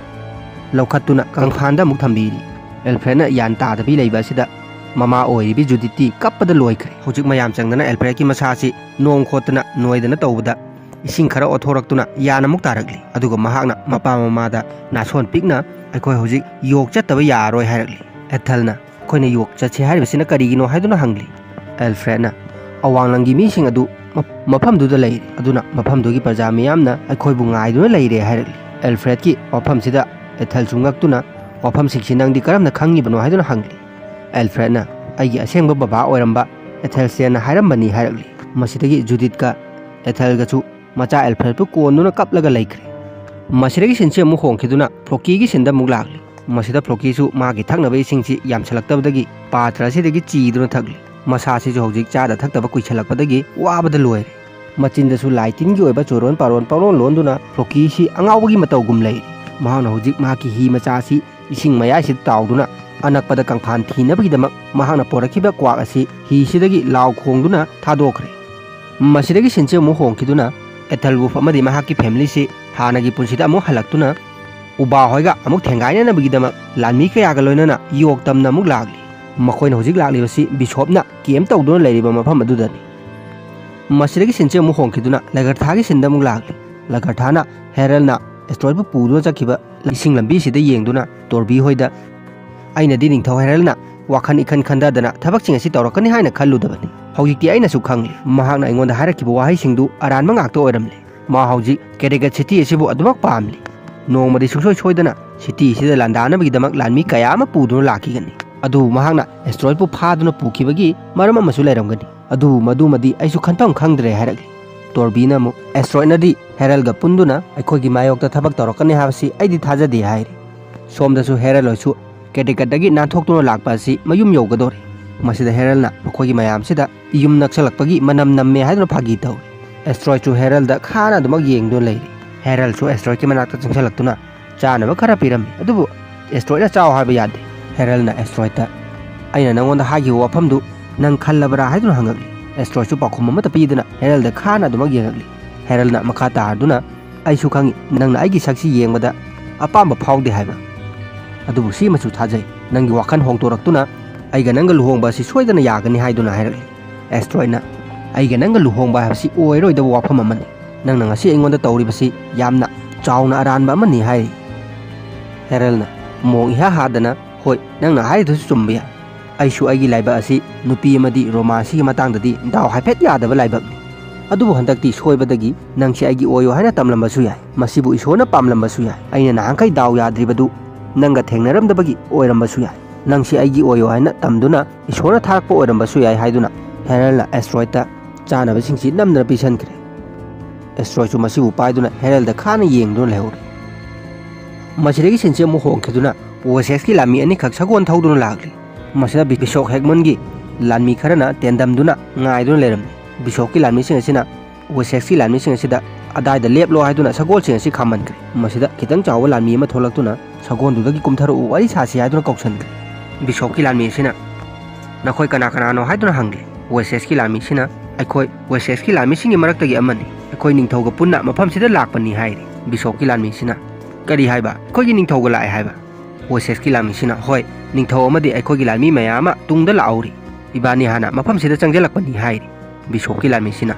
ꯂꯧꯈꯠꯇꯨꯅ ꯀꯪꯐꯥꯟꯗ ꯑꯃꯨꯛ ꯊꯝꯕꯤꯔꯤ꯫ ꯑꯦꯜꯐ꯭ꯔꯦꯗꯅ ꯌꯥꯟ ꯇꯥꯗꯕꯤ ꯂꯩꯕ ꯑꯁꯤꯗ ꯃꯃꯥ ꯑꯣꯏꯔꯤꯕꯤ ꯖꯨꯗꯤꯠꯇꯤ ꯀꯞꯄꯗ ꯂꯣꯏꯈ꯭ꯔꯦ꯫ ꯍꯧꯖꯤꯛ ꯃꯌꯥꯝ ꯆꯪꯗꯅ ꯑꯦꯜꯐ꯭ꯔꯦꯗꯀꯤ ꯃꯁꯥꯁꯤ ꯅꯣꯡ ꯈꯣꯠꯇꯅ ꯅꯣꯏꯗꯅ ꯇꯧꯕꯗ ꯏꯁꯤꯡ ꯈꯔ ꯑꯣꯠꯊꯣꯔꯛꯇꯨꯅ ꯌꯥꯟ ꯑꯃꯨꯛ ꯇꯥꯔꯛꯂꯤ꯫ ꯑꯗꯨꯒ ꯃꯍꯥꯛꯅ ꯃꯄꯥ ꯃꯃꯥꯗ ꯅꯥꯁꯣꯟ ꯄꯤꯛꯅ "ꯑꯩꯈꯣꯏ ꯍꯧꯖꯤꯛ ꯌꯣꯛ ꯆꯠꯇꯕ ꯌꯥꯔꯔꯣꯏ" ꯍꯥꯏꯔꯛꯂꯤ꯫ ꯑꯦꯊꯦꯜꯅ "ꯑꯩꯈꯣꯏꯅ ꯌꯣꯛ ꯆꯠꯁꯤ ꯍꯥꯏꯔꯤꯕꯁꯤꯅ ꯀꯔꯤꯒꯤꯅꯣ?" ꯍꯥꯏꯗꯨꯅ ꯍꯪꯂꯤ꯫ ꯑꯦꯜꯐ꯭ꯔꯦꯗꯅ "ꯑꯋꯥꯡꯂꯝꯒꯤ ꯃꯤꯁꯤꯡ ꯑꯗꯨ ꯃ-, ꯃꯐꯝꯗꯨꯗ ꯂꯩꯔꯤ, ꯑꯗꯨꯅ ꯃꯐꯝꯗꯨꯒꯤ ꯄ꯭ꯔꯖꯥ ꯃꯤꯌꯥꯝꯅ ꯑꯩꯈꯣꯏꯕꯨ ꯉꯥꯏꯗꯨꯅ ꯂꯩꯔꯦ" ꯍꯥꯏꯔꯛꯂꯤ꯫ ꯑꯦꯜꯐ꯭ꯔꯦꯗꯀꯤ ꯋꯥꯐꯝꯁꯤꯗ ꯑꯦꯊꯦꯜꯁꯨ ꯉꯛꯇꯨꯅ "ꯋꯥꯐꯝꯁꯤꯡꯁꯤ ꯅꯪꯗꯤ ꯀꯔꯝꯅ ꯈꯪꯉꯤꯕꯅꯣ?" ꯍꯥꯏꯗꯨꯅ ꯍꯪꯂꯤ꯫ ꯑꯦꯜꯐ꯭ꯔꯦꯗꯅ "ꯑꯩꯒꯤ ꯑꯁꯦꯡꯕ ꯕꯕꯥ ꯑꯣꯏꯔꯝꯕ ꯑꯦꯊꯦꯜꯁꯇꯦꯟꯅ ꯍꯥꯏꯔꯝꯕꯅꯤ" ꯍꯥꯏꯔꯛꯂꯤ꯫ ꯃꯁꯤꯗꯒꯤ ꯖꯨꯗꯤꯠꯀ ꯑꯦꯊꯦꯜꯒꯁꯨ ꯃꯆꯥ ꯑꯦꯜꯐ꯭ꯔꯦꯗꯄꯨ ꯀꯣꯟꯗꯨꯅ ꯀꯞꯂꯒ ꯂꯩꯈ꯭ꯔꯦ꯫ ꯃꯁꯤꯗꯒꯤ ꯁꯤꯟꯁꯤ ꯑꯃꯨꯛ ꯍꯣꯡꯈꯤꯗꯨꯅ ꯐ꯭ꯂꯣꯀꯤꯒꯤ ꯁꯤꯟꯗ ꯑꯃꯨꯛ ꯂꯥꯛꯂꯤ꯫ ꯃꯁꯤꯗ ꯐ꯭ꯂꯣꯀꯤꯁꯨ ꯃꯥꯒꯤ ꯊꯛꯅꯕ ꯏꯁꯤꯡꯁꯤ ꯌꯥꯝꯁꯤꯜꯂꯛꯇꯕꯗꯒꯤ ꯄꯥꯇ꯭ꯔ ꯑꯁꯤꯗꯒꯤ ꯆꯤꯗꯨꯅ ꯊꯛꯂꯤ꯫ ꯃꯁꯥꯁꯤꯁꯨ ꯍꯧꯖꯤꯛ ꯆꯥꯗ ꯊꯛꯇꯕ ꯀꯨꯏꯁꯜꯂꯛꯄꯗꯒꯤ ꯋꯥꯕꯗ ꯂꯣꯏꯔꯦ꯫ ꯃꯆꯤꯟꯗꯁꯨ ꯂꯥꯏ ꯇꯤꯟꯒꯤ ꯑꯣꯏꯕ ꯆꯣꯔꯣꯟ ꯄꯥꯔꯣꯟ ꯄꯪꯂꯣꯟ ꯂꯣꯟꯗꯨꯅ ꯐ꯭ꯂꯣꯀꯤꯁꯤ ꯑꯉꯥꯎꯕꯒꯤ ꯃꯇꯧꯒꯨꯝ ꯂꯩꯔꯤ꯫ ꯃꯍꯥꯛꯅ ꯍꯧꯖꯤꯛ ꯃꯍꯥꯛꯀꯤ ꯍꯤ ꯃꯆꯥ ꯑꯁꯤ ꯏꯁꯤꯡ ꯃꯌꯥꯏꯁꯤꯗ ꯇꯥꯎꯗꯨꯅ ꯑꯅꯛꯄꯗ ꯀꯪꯐꯥꯟ ꯊꯤꯅꯕꯒꯤꯗꯃꯛ ꯃꯍꯥꯛꯅ ꯄꯣꯔꯛꯈꯤꯕ ꯀ꯭ꯋꯥꯛ ꯑꯁꯤ ꯍꯤꯁꯤꯗꯒꯤ ꯂꯥꯎ ꯈꯣꯡꯗꯨꯅ ꯊꯥꯗꯣꯛꯈ꯭ꯔꯦ꯫ ꯃꯁꯤꯗꯒꯤ ꯁꯤꯟꯁꯤ ꯑꯃꯨꯛ ꯍꯣꯡꯈꯤꯗꯨꯅ ꯑꯦꯊꯦꯜ ꯋꯨꯜꯐ ꯑꯃꯗꯤ ꯃꯍꯥꯛꯀꯤ ꯐꯦꯃꯤꯂꯤꯁꯤ ꯍꯥꯟꯅꯒꯤ ꯄꯨꯟꯁꯤꯗ ꯑꯃꯨꯛ ꯍꯜꯂꯛꯇꯨꯅ ꯎꯕꯥ ꯍꯣꯏꯒ ꯑꯃꯨꯛ ꯊꯦꯡꯒꯥꯏꯅꯅꯕꯒꯤꯗꯃꯛ ꯂꯥꯟꯃꯤ ꯀꯌꯥꯒ ꯂꯣꯏꯅꯅ ꯌꯣꯛ ꯇꯝꯅ ꯑꯃꯨꯛ ꯂꯥꯛꯂꯤ꯫ ꯃꯈꯣꯏꯅ ꯍꯧꯖꯤꯛ ꯂꯥꯛꯂꯤꯕꯁꯤ ꯕꯤꯁꯣꯞꯅ ꯀꯦꯝ ꯇꯧꯗꯨꯅ ꯂꯩꯔꯤꯕ ꯃꯐꯝ ꯑꯗꯨꯗꯅꯤ꯫ ꯃꯁꯤꯗꯒꯤ ꯁꯤꯟꯁꯤ ꯑꯃꯨꯛ ꯍꯣꯡꯈꯤꯗꯨꯅ ꯂꯒꯔꯊꯥꯒꯤ ꯁꯤꯟꯗ ꯑꯃꯨꯛ ꯂꯥꯛꯂꯤ꯫ ꯂꯒꯔꯊꯥꯅ ꯍꯦꯔꯜꯅ ꯑꯦꯁꯇ꯭ꯔꯣꯏꯗꯄꯨ ꯄꯨꯗꯨꯅ ꯆꯠꯈꯤꯕ ꯏꯁꯤꯡ ꯂꯝꯕꯤꯁꯤꯗ ꯌꯦꯡꯗꯨꯅ ꯇꯣꯔꯕꯤ ꯍꯣꯏꯗ "ꯑꯩꯅꯗꯤ ꯅꯤꯡꯊꯧ ꯍꯦꯔꯜꯅ ꯋꯥꯈꯜ ꯏꯈꯟ ꯈꯟꯊꯗꯅ ꯊꯕꯛꯁꯤꯡ ꯑꯁꯤ ꯇꯧꯔꯛꯀꯅꯤ ꯍꯥꯏꯅ ꯈꯜꯂꯨꯗꯕꯅꯤ꯫ ꯍꯧꯖꯤꯛꯇꯤ ꯑꯩꯅꯁꯨ ꯈꯪꯂꯦ꯫ ꯃꯍꯥꯛꯅ ꯑꯩꯉꯣꯟꯗ ꯍꯥꯏꯔꯛꯈꯤꯕ ꯋꯥꯍꯩꯁꯤꯡꯗꯨ ꯑꯔꯥꯟꯕ ꯉꯥꯛꯇ ꯑꯣꯏꯔꯝꯂꯦ꯫ ꯃꯥ ꯍꯧꯖꯤꯛ ꯀꯦꯔꯦꯒꯠ ꯁꯤꯇꯤ ꯑꯁꯤꯕꯨ ꯑꯗꯨꯃꯛ ꯄꯥꯝꯂꯤ꯫ ꯅꯣꯡꯃꯗꯤ ꯁꯨꯡꯁꯣꯏ ꯁꯣꯏꯗꯅ ꯁꯤꯇꯤꯁꯤꯗ ꯂꯥꯟꯗꯥꯅꯕꯒꯤꯗꯃꯛ ꯂꯥꯟꯃꯤ ꯀꯌꯥ ꯑꯃ ꯄꯨꯗꯨꯅ ꯂꯥꯛꯈꯤꯒꯅꯤ꯫ ꯑꯗꯨꯕꯨ ꯃꯍꯥꯛꯅ ꯑꯦꯁꯇ꯭ꯔꯣꯏꯗꯄꯨ ꯐꯥꯗꯨꯅ ꯄꯨꯈꯤꯕꯒꯤ ꯃꯔꯝ ꯑꯃꯁꯨ ꯂꯩꯔꯝꯒꯅꯤ꯫ ꯑꯗꯨꯕꯨ ꯃꯗꯨꯃꯗꯤ ꯑꯩꯁꯨ ꯈꯟꯐꯝ ꯈꯪꯗ꯭ꯔꯦ ꯍꯥꯏꯔꯛꯂꯤ꯫ ꯇꯣꯔꯕꯤꯅ ꯑꯃꯨꯛ, "ꯑꯦꯁꯇ꯭ꯔꯣꯏꯗꯅꯗꯤ ꯍꯦꯔꯜꯒ ꯄꯨꯟꯗꯨꯅ ꯑꯩꯈꯣꯏꯒꯤ ꯃꯥꯌꯣꯛꯇ ꯊꯕꯛ ꯇꯧꯔꯛꯀꯅꯤ ꯍꯥꯏꯕꯁꯤ ꯑꯩꯗꯤ ꯊꯥꯖꯗꯦ" ꯍꯥꯏꯔꯤ꯫ ꯁꯣꯝꯗꯁꯨ ꯍꯦꯔꯜ ꯍꯣꯏꯁꯨ ꯀꯦꯗꯤꯀꯠꯇꯒꯤ ꯅꯥꯟꯊꯣꯛꯇꯨꯅ ꯂꯥꯛꯄ ꯑꯁꯤ ꯃꯌꯨꯝ ꯌꯧꯒꯗꯧꯔꯦ꯫ ꯃꯁꯤꯗ ꯍꯦꯔꯜꯅ ꯃꯈꯣꯏꯒꯤ ꯃꯌꯥꯝꯁꯤꯗ ꯌꯨꯝ ꯅꯛꯁꯜꯂꯛꯄꯒꯤ ꯃꯅꯝ ꯅꯝꯃꯦ ꯍꯥꯏꯗꯨꯅ ꯐꯥꯒꯤ ꯇꯧꯏ꯫ ꯑꯦꯁꯇ꯭ꯔꯣꯏꯗꯁꯨ ꯍꯦꯔꯜꯗ ꯈꯥꯅ ꯑꯗꯨꯃꯛ ꯌꯦꯡꯗꯨꯅ ꯂꯩꯔꯤ꯫ ꯍꯦꯔꯜꯁꯨ ꯑꯦꯁꯇ꯭ꯔꯣꯏꯗꯀꯤ ꯃꯅꯥꯛꯇ ꯆꯪꯁꯤꯜꯂꯛꯇꯨꯅ ꯆꯥꯅꯕ ꯈꯔ ꯄꯤꯔꯝꯃꯤ꯫ ꯑꯗꯨꯕꯨ ꯑꯦꯁꯇ꯭ꯔꯣꯏꯗꯅ ꯆꯥꯎ ꯍꯥꯏꯕ ꯌꯥꯗꯦ꯫ ꯍꯦꯔꯜꯅ ꯑꯦꯁꯇ꯭ꯔꯣꯏꯗꯇ, "ꯑꯩꯅ ꯅꯪꯉꯣꯟꯗ ꯍꯥꯏꯈꯤꯕ ꯋꯥꯐꯝꯗꯨ ꯅꯪ ꯈꯜꯂꯕ꯭ꯔꯥ?" ꯍꯥꯏꯗꯨꯅ ꯍꯪꯉꯛꯂꯤ꯫ ꯑꯦꯁꯇ꯭ꯔꯣꯏꯗꯁꯨ ꯄꯥꯎꯈꯨꯝ ꯑꯃꯠꯇ ꯄꯤꯗꯅ ꯍꯦꯔꯜꯗ ꯈꯥꯅ ꯑꯗꯨꯃꯛ ꯌꯦꯡꯉꯛꯂꯤ꯫ ꯍꯦꯔꯜꯅ ꯃꯈꯥ ꯇꯥꯔꯗꯨꯅ, "ꯑꯩꯁꯨ ꯈꯪꯏ ꯅꯪꯅ ꯑꯩꯒꯤ ꯁꯛꯁꯤ ꯌꯦꯡꯕꯗ ꯑꯄꯥꯝꯕ ꯐꯥꯎꯗꯦ ꯍꯥꯏꯕ꯫ ꯑꯗꯨꯕꯨ ꯁꯤꯃꯁꯨ ꯊꯥꯖꯩ, ꯅꯪꯒꯤ ꯋꯥꯈꯜ ꯍꯣꯡꯗꯣꯔꯛꯇꯨꯅ ꯑꯩꯒ ꯅꯪꯒ ꯂꯨꯍꯣꯡꯕ ꯑꯁꯤ ꯁꯣꯏꯗꯅ ꯌꯥꯒꯅꯤ" ꯍꯥꯏꯗꯨꯅ ꯍꯥꯏꯔꯛꯂꯤ꯫ ꯑꯦꯁꯇ꯭ꯔꯣꯏꯗꯅ, "ꯑꯩꯒ ꯅꯪꯒ ꯂꯨꯍꯣꯡꯕ ꯍꯥꯏꯕꯁꯤ ꯑꯣꯏꯔꯣꯏꯗꯕ ꯋꯥꯐꯝ ꯑꯃꯅꯤ꯫ ꯅꯪꯅ ꯉꯁꯤ ꯑꯩꯉꯣꯟꯗ ꯇꯧꯔꯤꯕꯁꯤ ꯌꯥꯝꯅ ꯆꯥꯎꯅ ꯑꯔꯥꯟꯕ ꯑꯃꯅꯤ" ꯍꯥꯏꯔꯤ꯫ ꯍꯦꯔꯜꯅ ꯃꯣꯡ ꯏꯍꯥ ꯍꯥꯗꯅ, "ꯍꯣꯏ, ꯅꯪꯅ ꯍꯥꯏꯔꯤꯗꯨꯁꯨ ꯆꯨꯝꯕ ꯌꯥꯏ꯫ ꯑꯩꯁꯨ ꯑꯩꯒꯤ ꯂꯥꯏꯕꯛ ꯑꯁꯤ ꯅꯨꯄꯤ ꯑꯃꯗꯤ ꯔꯣꯃꯥꯟꯁꯀꯤ ꯃꯇꯥꯡꯗꯗꯤ ꯗꯥꯎ ꯍꯥꯏꯐꯦꯠ ꯌꯥꯗꯕ ꯂꯥꯏꯕꯛꯅꯤ꯫ ꯑꯗꯨꯕꯨ ꯍꯟꯗꯛꯇꯤ ꯁꯣꯏꯕꯗꯒꯤ ꯅꯪꯁꯤ ꯑꯩꯒꯤ ꯑꯣꯏꯌꯣ ꯍꯥꯏꯅ ꯇꯝꯂꯝꯕꯁꯨ ꯌꯥꯏ꯫ ꯃꯁꯤꯕꯨ ꯏꯁꯣꯔꯅ ꯄꯥꯝꯂꯝꯕꯁꯨ ꯌꯥꯏ꯫ ꯑꯩꯅ ꯅꯍꯥꯟꯈꯩ ꯗꯥꯎ ꯌꯥꯗ꯭ꯔꯤꯕꯗꯨ ꯅꯪꯒ ꯊꯦꯡꯅꯔꯝꯗꯕꯒꯤ ꯑꯣꯏꯔꯝꯕꯁꯨ ꯌꯥꯏ꯫ ꯅꯪꯁꯤ ꯑꯩꯒꯤ ꯑꯣꯏꯌꯣ ꯍꯥꯏꯅ ꯇꯝꯗꯨꯅ ꯏꯁꯣꯔꯅ ꯊꯥꯔꯛꯄ ꯑꯣꯏꯔꯝꯕꯁꯨ ꯌꯥꯏ" ꯍꯥꯏꯗꯨꯅ ꯍꯦꯔꯜꯅ ꯑꯦꯁꯇ꯭ꯔꯣꯏꯗꯇ ꯆꯥꯅꯕꯁꯤꯡꯁꯤ ꯅꯝꯗꯅ ꯄꯤꯁꯟꯈ꯭ꯔꯦ꯫ ꯑꯦꯁꯇ꯭ꯔꯣꯏꯗꯁꯨ ꯃꯁꯤꯕꯨ ꯄꯥꯏꯗꯨꯅ ꯍꯦꯔꯜꯗ ꯈꯥꯅ ꯌꯦꯡꯗꯨꯅ ꯂꯩꯍꯧꯔꯤ꯫ ꯃꯁꯤꯗꯒꯤ ꯁꯤꯟꯁꯤ ꯑꯃꯨꯛ ꯍꯣꯡꯈꯤꯗꯨꯅ ꯋꯦꯁꯦꯛꯁꯀꯤ ꯂꯥꯟꯃꯤ ꯑꯅꯤꯈꯛ ꯁꯒꯣꯜ ꯊꯧꯗꯨꯅ ꯂꯥꯛꯂꯤ꯫ ꯃꯁꯤꯗ ꯕꯤ-, ꯕꯤꯁꯣꯞ ꯍꯦꯒꯃꯟꯒꯤ ꯂꯥꯟꯃꯤ ꯈꯔꯅ ꯇꯦꯟꯗꯝꯗꯨꯅ ꯉꯥꯏꯗꯨꯅ ꯂꯩꯔꯝꯃꯤ꯫ ꯕꯤꯁꯣꯞꯀꯤ ꯂꯥꯟꯃꯤꯁꯤꯡ ꯑꯁꯤꯅ ꯋꯦꯁꯦꯛꯁꯀꯤ ꯂꯥꯟꯃꯤꯁꯤꯡ ꯑꯁꯤꯗ "ꯑꯗꯥꯏꯗ ꯂꯦꯞꯂꯣ" ꯍꯥꯏꯗꯨꯅ ꯁꯒꯣꯜꯁꯤꯡ ꯑꯁꯤ ꯈꯥꯝꯍꯟꯈ꯭ꯔꯦ꯫ ꯃꯁꯤꯗ ꯈꯤꯇꯪ ꯆꯥꯎꯕ ꯂꯥꯟꯃꯤ ꯑꯃ ꯊꯣꯛꯂꯛꯇꯨꯅ "ꯁꯒꯣꯜꯗꯨꯗꯒꯤ ꯀꯨꯝꯊꯔꯛꯎ, ꯋꯥꯔꯤ ꯁꯥꯁꯤ" ꯍꯥꯏꯗꯨꯅ ꯀꯧꯁꯟꯈ꯭ꯔꯦ꯫ ꯕꯤꯁꯣꯞꯀꯤ ꯂꯥꯟꯃꯤ ꯑꯁꯤꯅ, "ꯅꯈꯣꯏ ꯀꯅꯥ ꯀꯅꯥꯅꯣ?" ꯍꯥꯏꯗꯨꯅ ꯍꯪꯂꯦ꯫ ꯋꯦꯁꯦꯁꯀꯤ ꯂꯥꯟꯃꯤꯁꯤꯅ, "ꯑꯩꯈꯣꯏ ꯋꯦꯁꯦꯁꯀꯤ ꯂꯥꯟꯃꯤꯁꯤꯡꯒꯤ ꯃꯔꯛꯇꯒꯤ ꯑꯃꯅꯤ꯫ ꯑꯩꯈꯣꯏ ꯅꯤꯡꯊꯧꯒ ꯄꯨꯟꯅ ꯃꯐꯝꯁꯤꯗ ꯂꯥꯛꯄꯅꯤ" ꯍꯥꯏꯔꯤ꯫ ꯕꯤꯁꯣꯞꯀꯤ ꯂꯥꯟꯃꯤꯁꯤꯅ, "ꯀꯔꯤ ꯍꯥꯏꯕ? ꯑꯩꯈꯣꯏꯒꯤ ꯅꯤꯡꯊꯧꯒ ꯂꯥꯛꯑꯦ ꯍꯥꯏꯕ?" ꯋꯦꯁꯦꯁꯀꯤ ꯂꯥꯟꯃꯤꯁꯤꯅ, "ꯍꯣꯏ, ꯅꯤꯡꯊꯧ ꯑꯃꯗꯤ ꯑꯩꯈꯣꯏꯒꯤ ꯂꯥꯟꯃꯤ ꯃꯌꯥꯝ ꯑꯃ ꯇꯨꯡꯗ ꯂꯥꯛꯍꯧꯔꯤ꯫ ꯏꯕꯥꯅꯤ ꯍꯥꯟꯅ ꯃꯐꯝꯁꯤꯗ ꯆꯪꯁꯤꯜꯂꯛꯄꯅꯤ" ꯍꯥꯏꯔꯤ꯫ ꯕꯤꯁꯣꯞꯀꯤ ꯂꯥꯟꯃꯤꯁꯤꯅ,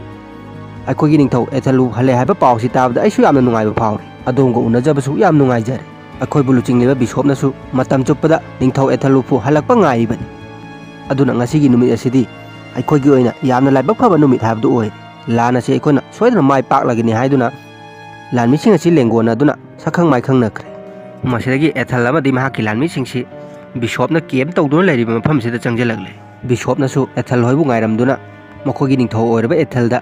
"ꯑꯩꯈꯣꯏꯒꯤ ꯅꯤꯡꯊꯧ ꯑꯦꯊꯦꯂꯨ ꯍꯜꯂꯦ ꯍꯥꯏꯕ ꯄꯥꯎꯁꯤ ꯇꯥꯕꯗ ꯑꯩꯁꯨ ꯌꯥꯝꯅ ꯅꯨꯡꯉꯥꯏꯕ ꯐꯥꯎꯔꯦ꯫ ꯑꯗꯣꯝꯒ ꯎꯅꯖꯕꯁꯨ ꯌꯥꯝ ꯅꯨꯡꯉꯥꯏꯖꯔꯦ꯫ ꯑꯩꯈꯣꯏꯕꯨ ꯂꯨꯆꯤꯡꯂꯤꯕ ꯕꯤꯁꯣꯞꯅꯁꯨ ꯃꯇꯝ ꯆꯨꯞꯄꯗ ꯅꯤꯡꯊꯧ ꯑꯦꯊꯦꯂꯨꯄꯨ ꯍꯜꯂꯛꯄ ꯉꯥꯏꯔꯤꯕꯅꯤ꯫ ꯑꯗꯨꯅ ꯉꯁꯤꯒꯤ ꯅꯨꯃꯤꯠ ꯑꯁꯤꯗꯤ ꯑꯩꯈꯣꯏꯒꯤ ꯑꯣꯏꯅ ꯌꯥꯝꯅ ꯂꯥꯏꯕꯛ ꯐꯕ ꯅꯨꯃꯤꯠ ꯍꯥꯏꯕꯗꯨ ꯑꯣꯏꯔꯦ꯫ ꯂꯥꯟ ꯑꯁꯤ ꯑꯩꯈꯣꯏꯅ ꯁꯣꯏꯗꯅ ꯃꯥꯏ ꯄꯥꯛꯂꯒꯅꯤ" ꯍꯥꯏꯗꯨꯅ ꯂꯥꯟꯃꯤꯁꯤꯡ ꯑꯁꯤ ꯂꯦꯡꯒꯣꯟꯅꯗꯨꯅ ꯁꯛꯈꯪ ꯃꯥꯏꯈꯪꯅꯈ꯭ꯔꯦ꯫ ꯃꯁꯤꯗꯒꯤ ꯑꯦꯊꯜ ꯑꯃꯗꯤ ꯃꯍꯥꯛꯀꯤ ꯂꯥꯟꯃꯤꯁꯤꯡꯁꯤ ꯕꯤꯁꯣꯞꯅ ꯀꯦꯝ ꯇꯧꯗꯨꯅ ꯂꯩꯔꯤꯕ ꯃꯐꯝꯁꯤꯗ ꯆꯪꯁꯤꯜꯂꯛꯂꯦ꯫ ꯕꯤꯁꯣꯞꯅꯁꯨ ꯑꯦꯊꯜ ꯍꯣꯏꯕꯨ ꯉꯥꯏꯔꯝꯗꯨꯅ ꯃꯈꯣꯏꯒꯤ ꯅꯤꯡꯊꯧ ꯑꯣꯏꯔꯕ ꯑꯦꯊꯜꯗ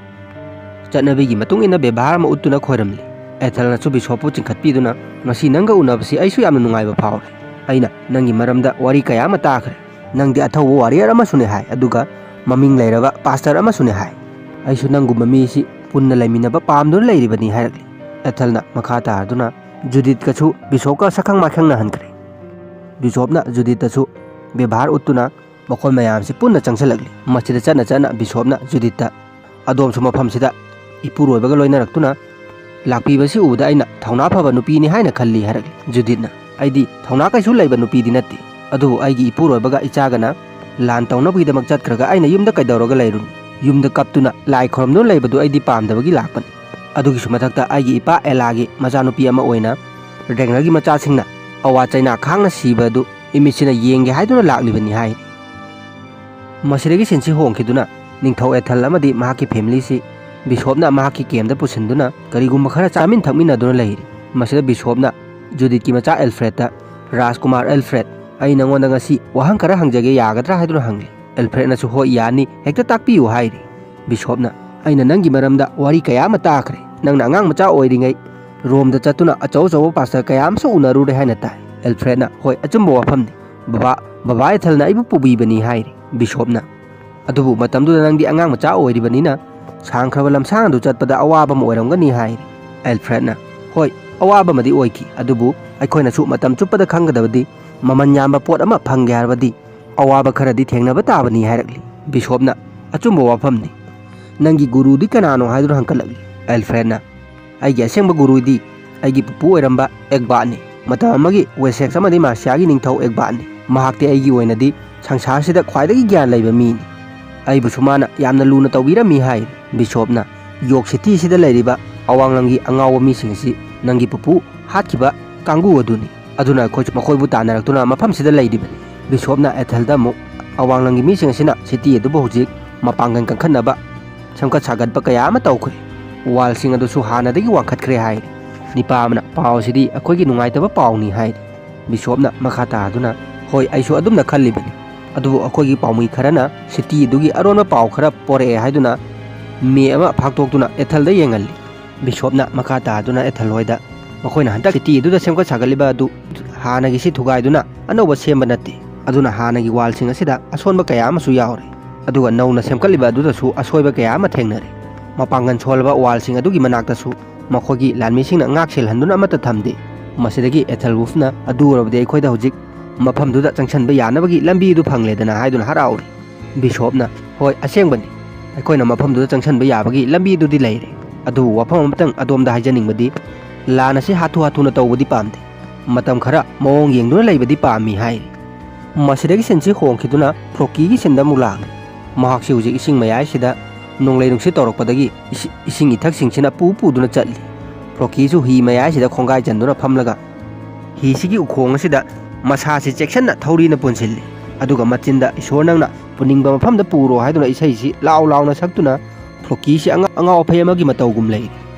ꯆꯠꯅꯕꯤꯒꯤ ꯃꯇꯨꯡ ꯏꯟꯅ ꯕꯦꯕꯥꯔ ꯑꯃ ꯎꯠꯇꯨꯅ ꯈꯣꯏꯔꯝꯂꯤ꯫ ꯑꯦꯊꯜꯅꯁꯨ ꯕꯤꯁꯣꯞꯄꯨ ꯆꯤꯡꯈꯠꯄꯤꯗꯨꯅ, "ꯉꯁꯤ ꯅꯪꯒ ꯎꯅꯕꯁꯤ ꯑꯩꯁꯨ ꯌꯥꯝꯅ ꯅꯨꯡꯉꯥꯏꯕ ꯐꯥꯎꯔꯦ꯫ ꯑꯩꯅ ꯅꯪꯒꯤ ꯃꯔꯝꯗ ꯋꯥꯔꯤ ꯀꯌꯥ ꯑꯃ ꯇꯥꯈ꯭ꯔꯦ꯫ ꯅꯪꯗꯤ ꯑꯊꯧꯕ ꯋꯥꯔꯤꯌꯔ ꯑꯃꯁꯨꯅꯦ ꯍꯥꯏ, ꯑꯗꯨꯒ ꯃꯃꯤꯡ ꯂꯩꯔꯕ ꯄꯥꯁꯇꯔ ꯑꯃꯁꯨꯅꯦ ꯍꯥꯏ꯫ ꯑꯩꯁꯨ ꯅꯪꯒꯨꯝꯕ ꯃꯤꯁꯤ ꯄꯨꯟꯅ ꯂꯩꯃꯤꯟꯅꯕ ꯄꯥꯝꯗꯨꯅ ꯂꯩꯔꯤꯕꯅꯤ" ꯍꯥꯏꯔꯛꯂꯤ꯫ ꯑꯦꯊꯜꯅ ꯃꯈꯥ ꯇꯥꯔꯗꯨꯅ, "ꯖꯨꯗꯤꯠꯀꯁꯨ ꯕꯤꯁꯣꯞꯀ ꯁꯛꯈꯪ ꯃꯥꯏꯈꯪꯅꯍꯟꯈ꯭ꯔꯦ"꯫ ꯕꯤꯁꯣꯞꯅ ꯖꯨꯗꯤꯠꯇꯁꯨ ꯕꯦꯕꯥꯔ ꯎꯠꯇꯨꯅ ꯃꯈꯣꯏ ꯃꯌꯥꯝꯁꯤ ꯄꯨꯟꯅ ꯆꯪꯁꯤꯜꯂꯛꯂꯤ꯫ ꯃꯁꯤꯗ ꯆꯠꯅ ꯆꯠꯅ ꯕꯤꯁꯣꯞꯅ ꯖꯨꯗꯤꯠꯇ, "ꯑꯗꯣꯝꯁꯨ ꯃꯐꯝꯁꯤꯗ ꯏꯄꯨꯔꯣꯏꯕꯒ ꯂꯣꯏꯅꯔꯛꯇꯨꯅ ꯂꯥꯛꯄꯤꯕꯁꯤ ꯎꯕꯗ ꯑꯩꯅ ꯊꯧꯅꯥ ꯐꯕ ꯅꯨꯄꯤꯅꯤ ꯍꯥꯏꯅ ꯈꯜꯂꯤ" ꯍꯥꯏꯔꯛꯂꯤ꯫ ꯖꯨꯗꯤꯠꯅ, "ꯑꯩꯗꯤ ꯊꯧꯅꯥ ꯀꯩꯁꯨ ꯂꯩꯕ ꯅꯨꯄꯤꯗꯤ ꯅꯠꯇꯦ, ꯑꯗꯨꯕꯨ ꯑꯩꯒꯤ ꯏꯄꯨꯔꯣꯏꯕꯒ ꯏꯆꯥꯒꯅ ꯂꯥꯟ ꯇꯧꯅꯕꯒꯤꯗꯃꯛ ꯆꯠꯈ꯭ꯔꯒ ꯑꯩꯅ ꯌꯨꯝꯗ ꯀꯩꯗꯧꯔꯒ ꯂꯩꯔꯨꯅꯤ? ꯌꯨꯝꯗ ꯀꯞꯇꯨꯅ ꯂꯥꯏ ꯈꯨꯔꯨꯝꯗꯨꯅ ꯂꯩꯕꯗꯨ ꯑꯩꯗꯤ ꯄꯥꯝꯗꯕꯒꯤ ꯂꯥꯛꯄꯅꯤ꯫ ꯑꯗꯨꯒꯤꯁꯨ ꯃꯊꯛꯇ ꯑꯩꯒꯤ ꯏꯄꯥ ꯑꯦꯂꯥꯒꯤ ꯃꯆꯥꯅꯨꯄꯤ ꯑꯃ ꯑꯣꯏꯅ ꯔꯦꯒꯅꯔꯒꯤ ꯃꯆꯥꯁꯤꯡꯅ ꯑꯋꯥ ꯆꯩꯅꯥ ꯈꯥꯡꯅ ꯁꯤꯕ ꯑꯗꯨ ꯏꯃꯤꯠꯁꯤꯅ ꯌꯦꯡꯒꯦ ꯍꯥꯏꯗꯨꯅ ꯂꯥꯛꯂꯤꯕꯅꯤ" ꯍꯥꯏꯔꯤ꯫ ꯃꯁꯤꯗꯒꯤ ꯁꯤꯟꯁꯤ ꯍꯣꯡꯈꯤꯗꯨꯅ ꯅꯤꯡꯊꯧ ꯑꯦꯊꯜ ꯑꯃꯗꯤ ꯃꯍꯥꯛꯀꯤ ꯐꯦꯃꯤꯂꯤꯁꯤ ꯕꯤꯁꯣꯞꯅ ꯃꯍꯥꯛꯀꯤ ꯀꯦꯝꯗ ꯄꯨꯁꯤꯟꯗꯨꯅ ꯀꯔꯤꯒꯨꯝꯕ ꯈꯔ ꯆꯥꯃꯤꯟ ꯊꯛꯃꯤꯟꯅꯗꯨꯅ ꯂꯩꯔꯤ꯫ ꯃꯁꯤꯗ ꯕꯤꯁꯣꯞꯅ ꯖꯨꯗꯤꯠꯀꯤ ꯃꯆꯥ ꯑꯦꯜꯐ꯭ꯔꯦꯗꯇ, "ꯔꯥꯖꯀꯨꯃꯥꯔ ꯑꯦꯜꯐ꯭ꯔꯦꯗ, ꯑꯩ ꯅꯉꯣꯟꯗ ꯉꯁꯤ ꯋꯥꯍꯪ ꯈꯔ ꯍꯪꯖꯒꯦ, ꯌꯥꯒꯗ꯭ꯔꯥ?" ꯍꯥꯏꯗꯨꯅ ꯍꯪꯂꯤ꯫ ꯑꯦꯜꯐ꯭ꯔꯦꯗꯅꯁꯨ, "ꯍꯣꯏ, ꯌꯥꯅꯤ, ꯍꯦꯛꯇ ꯇꯥꯛꯄꯤꯌꯨ" ꯍꯥꯏꯔꯤ꯫ ꯕꯤꯁꯣꯞꯅ, "ꯑꯩꯅ ꯅꯪꯒꯤ ꯃꯔꯝꯗ ꯋꯥꯔꯤ ꯀꯌꯥ ꯑꯃ ꯇꯥꯈ꯭ꯔꯦ꯫ ꯅꯪꯅ ꯑꯉꯥꯡ ꯃꯆꯥ ꯑꯣꯏꯔꯤꯉꯩ ꯔꯣꯝꯗ ꯆꯠꯇꯨꯅ ꯑꯆꯧ ꯑꯆꯧꯕ ꯄꯥꯁꯇꯔ ꯀꯌꯥ ꯑꯃꯁꯨ ꯎꯅꯔꯨꯔꯦ ꯍꯥꯏꯅ ꯇꯥꯏ"꯫ ꯑꯦꯜꯐ꯭ꯔꯦꯗꯅ, "ꯍꯣꯏ, ꯑꯆꯨꯝꯕ ꯋꯥꯐꯝꯅꯤ꯫ ꯕꯕꯥ, ꯕꯕꯥ ꯑꯦꯊꯜꯅ ꯑꯩꯕꯨ ꯄꯨꯕꯤꯕꯅꯤ" ꯍꯥꯏꯔꯤ꯫ ꯕꯤꯁꯣꯞꯅ, "ꯑꯗꯨꯕꯨ ꯃꯇꯝꯗꯨꯗ ꯅꯪꯗꯤ ꯑꯉꯥꯡ ꯃꯆꯥ ꯑꯣꯏꯔꯤꯕꯅꯤꯅ ꯁꯥꯡꯈ꯭ꯔꯕ ꯂꯝꯁꯥꯡ ꯑꯗꯨ ꯆꯠꯄꯗ ꯑꯋꯥꯕ ꯑꯃ ꯑꯣꯏꯔꯝꯒꯅꯤ" ꯍꯥꯏꯔꯤ꯫ ꯑꯦꯜꯐ꯭ꯔꯦꯗꯅ, "ꯍꯣꯏ, ꯑꯋꯥꯕ ꯑꯃꯗꯤ ꯑꯣꯏꯈꯤ, ꯑꯗꯨꯕꯨ ꯑꯩꯈꯣꯏꯅꯁꯨ ꯃꯇꯝ ꯆꯨꯞꯄꯗ ꯈꯪꯒꯗꯕꯗꯤ ꯃꯃꯜ ꯌꯥꯝꯕ ꯄꯣꯠ ꯑꯃ ꯐꯪꯒꯦ ꯍꯥꯏꯔꯕꯗꯤ ꯑꯋꯥꯕ ꯈꯔꯗꯤ ꯊꯦꯡꯅꯕ ꯇꯥꯕꯅꯤ" ꯍꯥꯏꯔꯛꯂꯤ꯫ ꯕꯤꯁꯣꯞꯅ, "ꯑꯆꯨꯝꯕ ꯋꯥꯐꯝꯅꯤ꯫ ꯅꯪꯒꯤ ꯒꯨꯔꯨꯗꯤ ꯀꯅꯥꯅꯣ?" ꯍꯥꯏꯗꯨꯅ ꯍꯪꯀꯠꯂꯛꯂꯤ꯫ ꯑꯦꯜꯐ꯭ꯔꯦꯗꯅ, "ꯑꯩꯒꯤ ꯑꯁꯦꯡꯕ ꯒꯨꯔꯨꯗꯤ ꯑꯩꯒꯤ ꯄꯨꯄꯨ ꯑꯣꯏꯔꯝꯕ ꯑꯦꯛꯕꯥꯠꯅꯤ꯫ ꯃꯇꯝ ꯑꯃꯒꯤ ꯋꯦꯁꯦꯛꯁ ꯑꯃꯗꯤ ꯃꯥꯔꯁꯤꯌꯥꯒꯤ ꯅꯤꯡꯊꯧ ꯑꯦꯛꯕꯥꯠꯅꯤ꯫ ꯃꯍꯥꯛꯇꯤ ꯑꯩꯒꯤ ꯑꯣꯏꯅꯗꯤ ꯁꯪꯁꯥꯔꯁꯤꯗ ꯈ꯭ꯋꯥꯏꯗꯒꯤ ꯒ꯭ꯌꯥꯟ ꯂꯩꯕ ꯃꯤꯅꯤ꯫ ꯑꯩꯕꯨꯁꯨ ꯃꯥꯅ ꯌꯥꯝꯅ ꯂꯨꯅ ꯇꯧꯕꯤꯔꯝꯃꯤ" ꯍꯥꯏ꯫ ꯕꯤꯁꯣꯞꯅ, "ꯌꯣꯔꯛ ꯁꯤꯇꯤꯁꯤꯗ ꯂꯩꯔꯤꯕ ꯑꯋꯥꯡꯂꯝꯒꯤ ꯑꯉꯥꯎꯕ ꯃꯤꯁꯤꯡ ꯑꯁꯤ ꯅꯪꯒꯤ ꯄꯨꯄꯨ ꯍꯥꯠꯈꯤꯕ ꯀꯥꯡꯕꯨ ꯑꯗꯨꯅꯤ꯫ ꯑꯗꯨꯅ ꯑꯩꯈꯣꯏꯁꯨ ꯃꯈꯣꯏꯕꯨ ꯇꯥꯟꯅꯔꯛꯇꯨꯅ ꯃꯐꯝꯁꯤꯗ ꯂꯩꯔꯤꯕꯅꯤ"꯫ ꯕꯤꯁꯣꯞꯅ ꯑꯦꯊꯦꯜꯗ ꯑꯃꯨꯛ, "ꯑꯋꯥꯡꯂꯝꯒꯤ ꯃꯤꯁꯤꯡ ꯑꯁꯤꯅ ꯁꯤꯇꯤ ꯑꯗꯨꯕꯨ ꯍꯧꯖꯤꯛ ꯃꯄꯥꯡꯒꯜ ꯀꯟꯈꯠꯅꯕ ꯁꯦꯝꯒꯠ ꯁꯥꯒꯠꯄ ꯀꯌꯥ ꯑꯃ ꯇꯧꯈ꯭ꯔꯦ꯫ ꯋꯥꯜꯁꯤꯡ ꯑꯗꯨꯁꯨ ꯍꯥꯟꯅꯗꯒꯤ ꯋꯥꯡꯈꯠꯈ꯭ꯔꯦ" ꯍꯥꯏꯔꯤ꯫ ꯅꯤꯄꯥ ꯑꯃꯅ ꯄꯥꯎ ꯑꯁꯤꯗꯤ ꯑꯩꯈꯣꯏꯒꯤ ꯅꯨꯡꯉꯥꯏꯇꯕ ꯄꯥꯎꯅꯤ ꯍꯥꯏꯔꯤ꯫ ꯕꯤꯁꯣꯞꯅ ꯃꯈꯥ ꯇꯥꯗꯨꯅ, "ꯍꯣꯏ, ꯑꯩꯁꯨ ꯑꯗꯨꯝꯅ ꯈꯜꯂꯤꯕꯅꯤ, ꯑꯗꯨꯕꯨ ꯑꯩꯈꯣꯏꯒꯤ ꯄꯥꯎꯃꯤ ꯈꯔꯅ ꯁꯤꯇꯤ ꯑꯗꯨꯒꯤ ꯑꯔꯣꯟꯕ ꯄꯥꯎ ꯈꯔ ꯄꯣꯔꯛꯑꯦ" ꯍꯥꯏꯗꯨꯅ ꯃꯦꯞ ꯑꯃ ꯐꯥꯛꯇꯣꯛꯇꯨꯅ ꯑꯦꯊꯜꯗ ꯌꯦꯡꯍꯜꯂꯤ꯫ ꯕꯤꯁꯣꯞꯅ ꯃꯈꯥ ꯇꯥꯗꯨꯅ ꯑꯦꯊꯜ ꯍꯣꯏꯗ, "ꯃꯈꯣꯏꯅ ꯍꯟꯗꯛ ꯁꯤꯇꯤ ꯑꯗꯨꯗ ꯁꯦꯝꯒꯠ ꯁꯥꯒꯠꯂꯤꯕ ꯑꯗꯨ ꯍꯥꯟꯅꯒꯤꯁꯤ ꯊꯨꯒꯥꯏꯗꯨꯅ ꯑꯅꯧꯕ ꯁꯦꯝꯕ ꯅꯠꯇꯦ, ꯑꯗꯨꯅ ꯍꯥꯟꯅꯒꯤ ꯋꯥꯜꯁꯤꯡ ꯑꯁꯤꯗ ꯑꯁꯣꯟꯕ ꯀꯌꯥ ꯑꯃꯁꯨ ꯌꯥꯎꯔꯤ, ꯑꯗꯨꯒ ꯅꯧꯅ ꯁꯦꯝꯒꯠꯂꯤꯕ ꯑꯗꯨꯗꯁꯨ ꯑꯁꯣꯏꯕ ꯀꯌꯥ ꯑꯃ ꯊꯦꯡꯅꯔꯤ꯫ ꯃꯄꯥꯡꯒꯜ ꯁꯣꯜꯂꯕ ꯋꯥꯜꯁꯤꯡ ꯑꯗꯨꯒꯤ ꯃꯅꯥꯛꯇꯁꯨ ꯃꯈꯣꯏꯒꯤ ꯂꯥꯟꯃꯤꯁꯤꯡꯅ ꯉꯥꯛ ꯁꯦꯜꯍꯟꯗꯨꯅ ꯑꯃꯠꯇ ꯊꯝꯗꯦ꯫ ꯃꯁꯤꯗꯒꯤ ꯑꯦꯊꯜꯋꯨꯐꯅ, 'ꯑꯗꯨ ꯑꯣꯏꯔꯕꯗꯤ ꯑꯩꯈꯣꯏꯗ ꯍꯧꯖꯤꯛ ꯃꯐꯝꯗꯨꯗ ꯆꯪꯁꯤꯟꯕ ꯌꯥꯅꯕꯒꯤ ꯂꯝꯕꯤ ꯑꯗꯨ ꯐꯪꯂꯦꯗꯅ' ꯍꯥꯏꯗꯨꯅ ꯍꯔꯥꯎꯔꯤ꯫ ꯕꯤꯁꯣꯞꯅ, "ꯍꯣꯏ, ꯑꯁꯦꯡꯕꯅꯤ, ꯑꯩꯈꯣꯏꯅ ꯃꯐꯝꯗꯨꯗ ꯆꯪꯁꯤꯟꯕ ꯌꯥꯕꯒꯤ ꯂꯝꯕꯤ ꯑꯗꯨꯗꯤ ꯂꯩꯔꯦ, ꯑꯗꯨꯕꯨ ꯋꯥꯐꯝ ꯑꯃꯇꯪ ꯑꯗꯣꯝꯗ ꯍꯥꯏꯖꯅꯤꯡꯕꯗꯤ, ꯂꯥꯟ ꯑꯁꯤ ꯍꯥꯊꯨ ꯍꯥꯊꯨꯅ ꯇꯧꯕꯗꯤ ꯄꯥꯝꯗꯦ, ꯃꯇꯝ ꯈꯔ ꯃꯑꯣꯡ ꯌꯦꯡꯗꯨꯅ ꯂꯩꯕꯗꯤ ꯄꯥꯝꯃꯤ" ꯍꯥꯏꯔꯤ꯫ ꯃꯁꯤꯗꯒꯤ ꯁꯤꯟꯁꯤ ꯍꯣꯡꯈꯤꯗꯨꯅ ꯐ꯭ꯂꯣꯀꯤꯒꯤ ꯁꯤꯟꯗ ꯑꯃꯨꯛ ꯂꯥꯛꯂꯤ꯫ ꯃꯍꯥꯛꯁꯤ ꯍꯧꯖꯤꯛ ꯏꯁꯤꯡ ꯃꯌꯥꯏꯁꯤꯗ ꯅꯣꯡꯂꯩ ꯅꯨꯡꯁꯤꯠ ꯇꯧꯔꯛꯄꯗꯒꯤ ꯏꯁꯤ-, ꯏꯁꯤꯡ ꯏꯊꯛꯁꯤꯡꯁꯤꯅ ꯄꯨ ꯄꯨꯗꯨꯅ ꯆꯠꯂꯤ꯫ ꯐ꯭ꯂꯣꯀꯤꯁꯨ ꯍꯤ ꯃꯌꯥꯏꯁꯤꯗ ꯈꯣꯡꯒꯥꯏ ꯆꯟꯗꯨꯅ ꯐꯝꯂꯒ ꯍꯤꯁꯤꯒꯤ ꯎꯈꯣꯡ ꯑꯁꯤꯗ ꯃꯁꯥꯁꯤ ꯆꯦꯛꯁꯤꯟꯅ ꯊꯧꯔꯤꯅ ꯄꯨꯟꯁꯤꯜꯂꯤ, ꯑꯗꯨꯒ ꯃꯆꯤꯟꯗ "ꯏꯁꯣꯔ, ꯅꯪꯅ ꯄꯨꯅꯤꯡꯕ ꯃꯐꯝꯗ ꯄꯨꯔꯣ" ꯍꯥꯏꯗꯨꯅ ꯏꯁꯩꯁꯤ ꯂꯥꯎ ꯂꯥꯎꯅ ꯁꯛꯇꯨꯅ ꯐ꯭ꯂꯣꯀꯤꯁꯤ ꯑꯉꯥ-, ꯑꯉꯥꯎ ꯑꯐꯩ ꯑꯃꯒꯤ ꯃꯇꯧꯒꯨꯝ ꯂꯩꯔꯤ꯫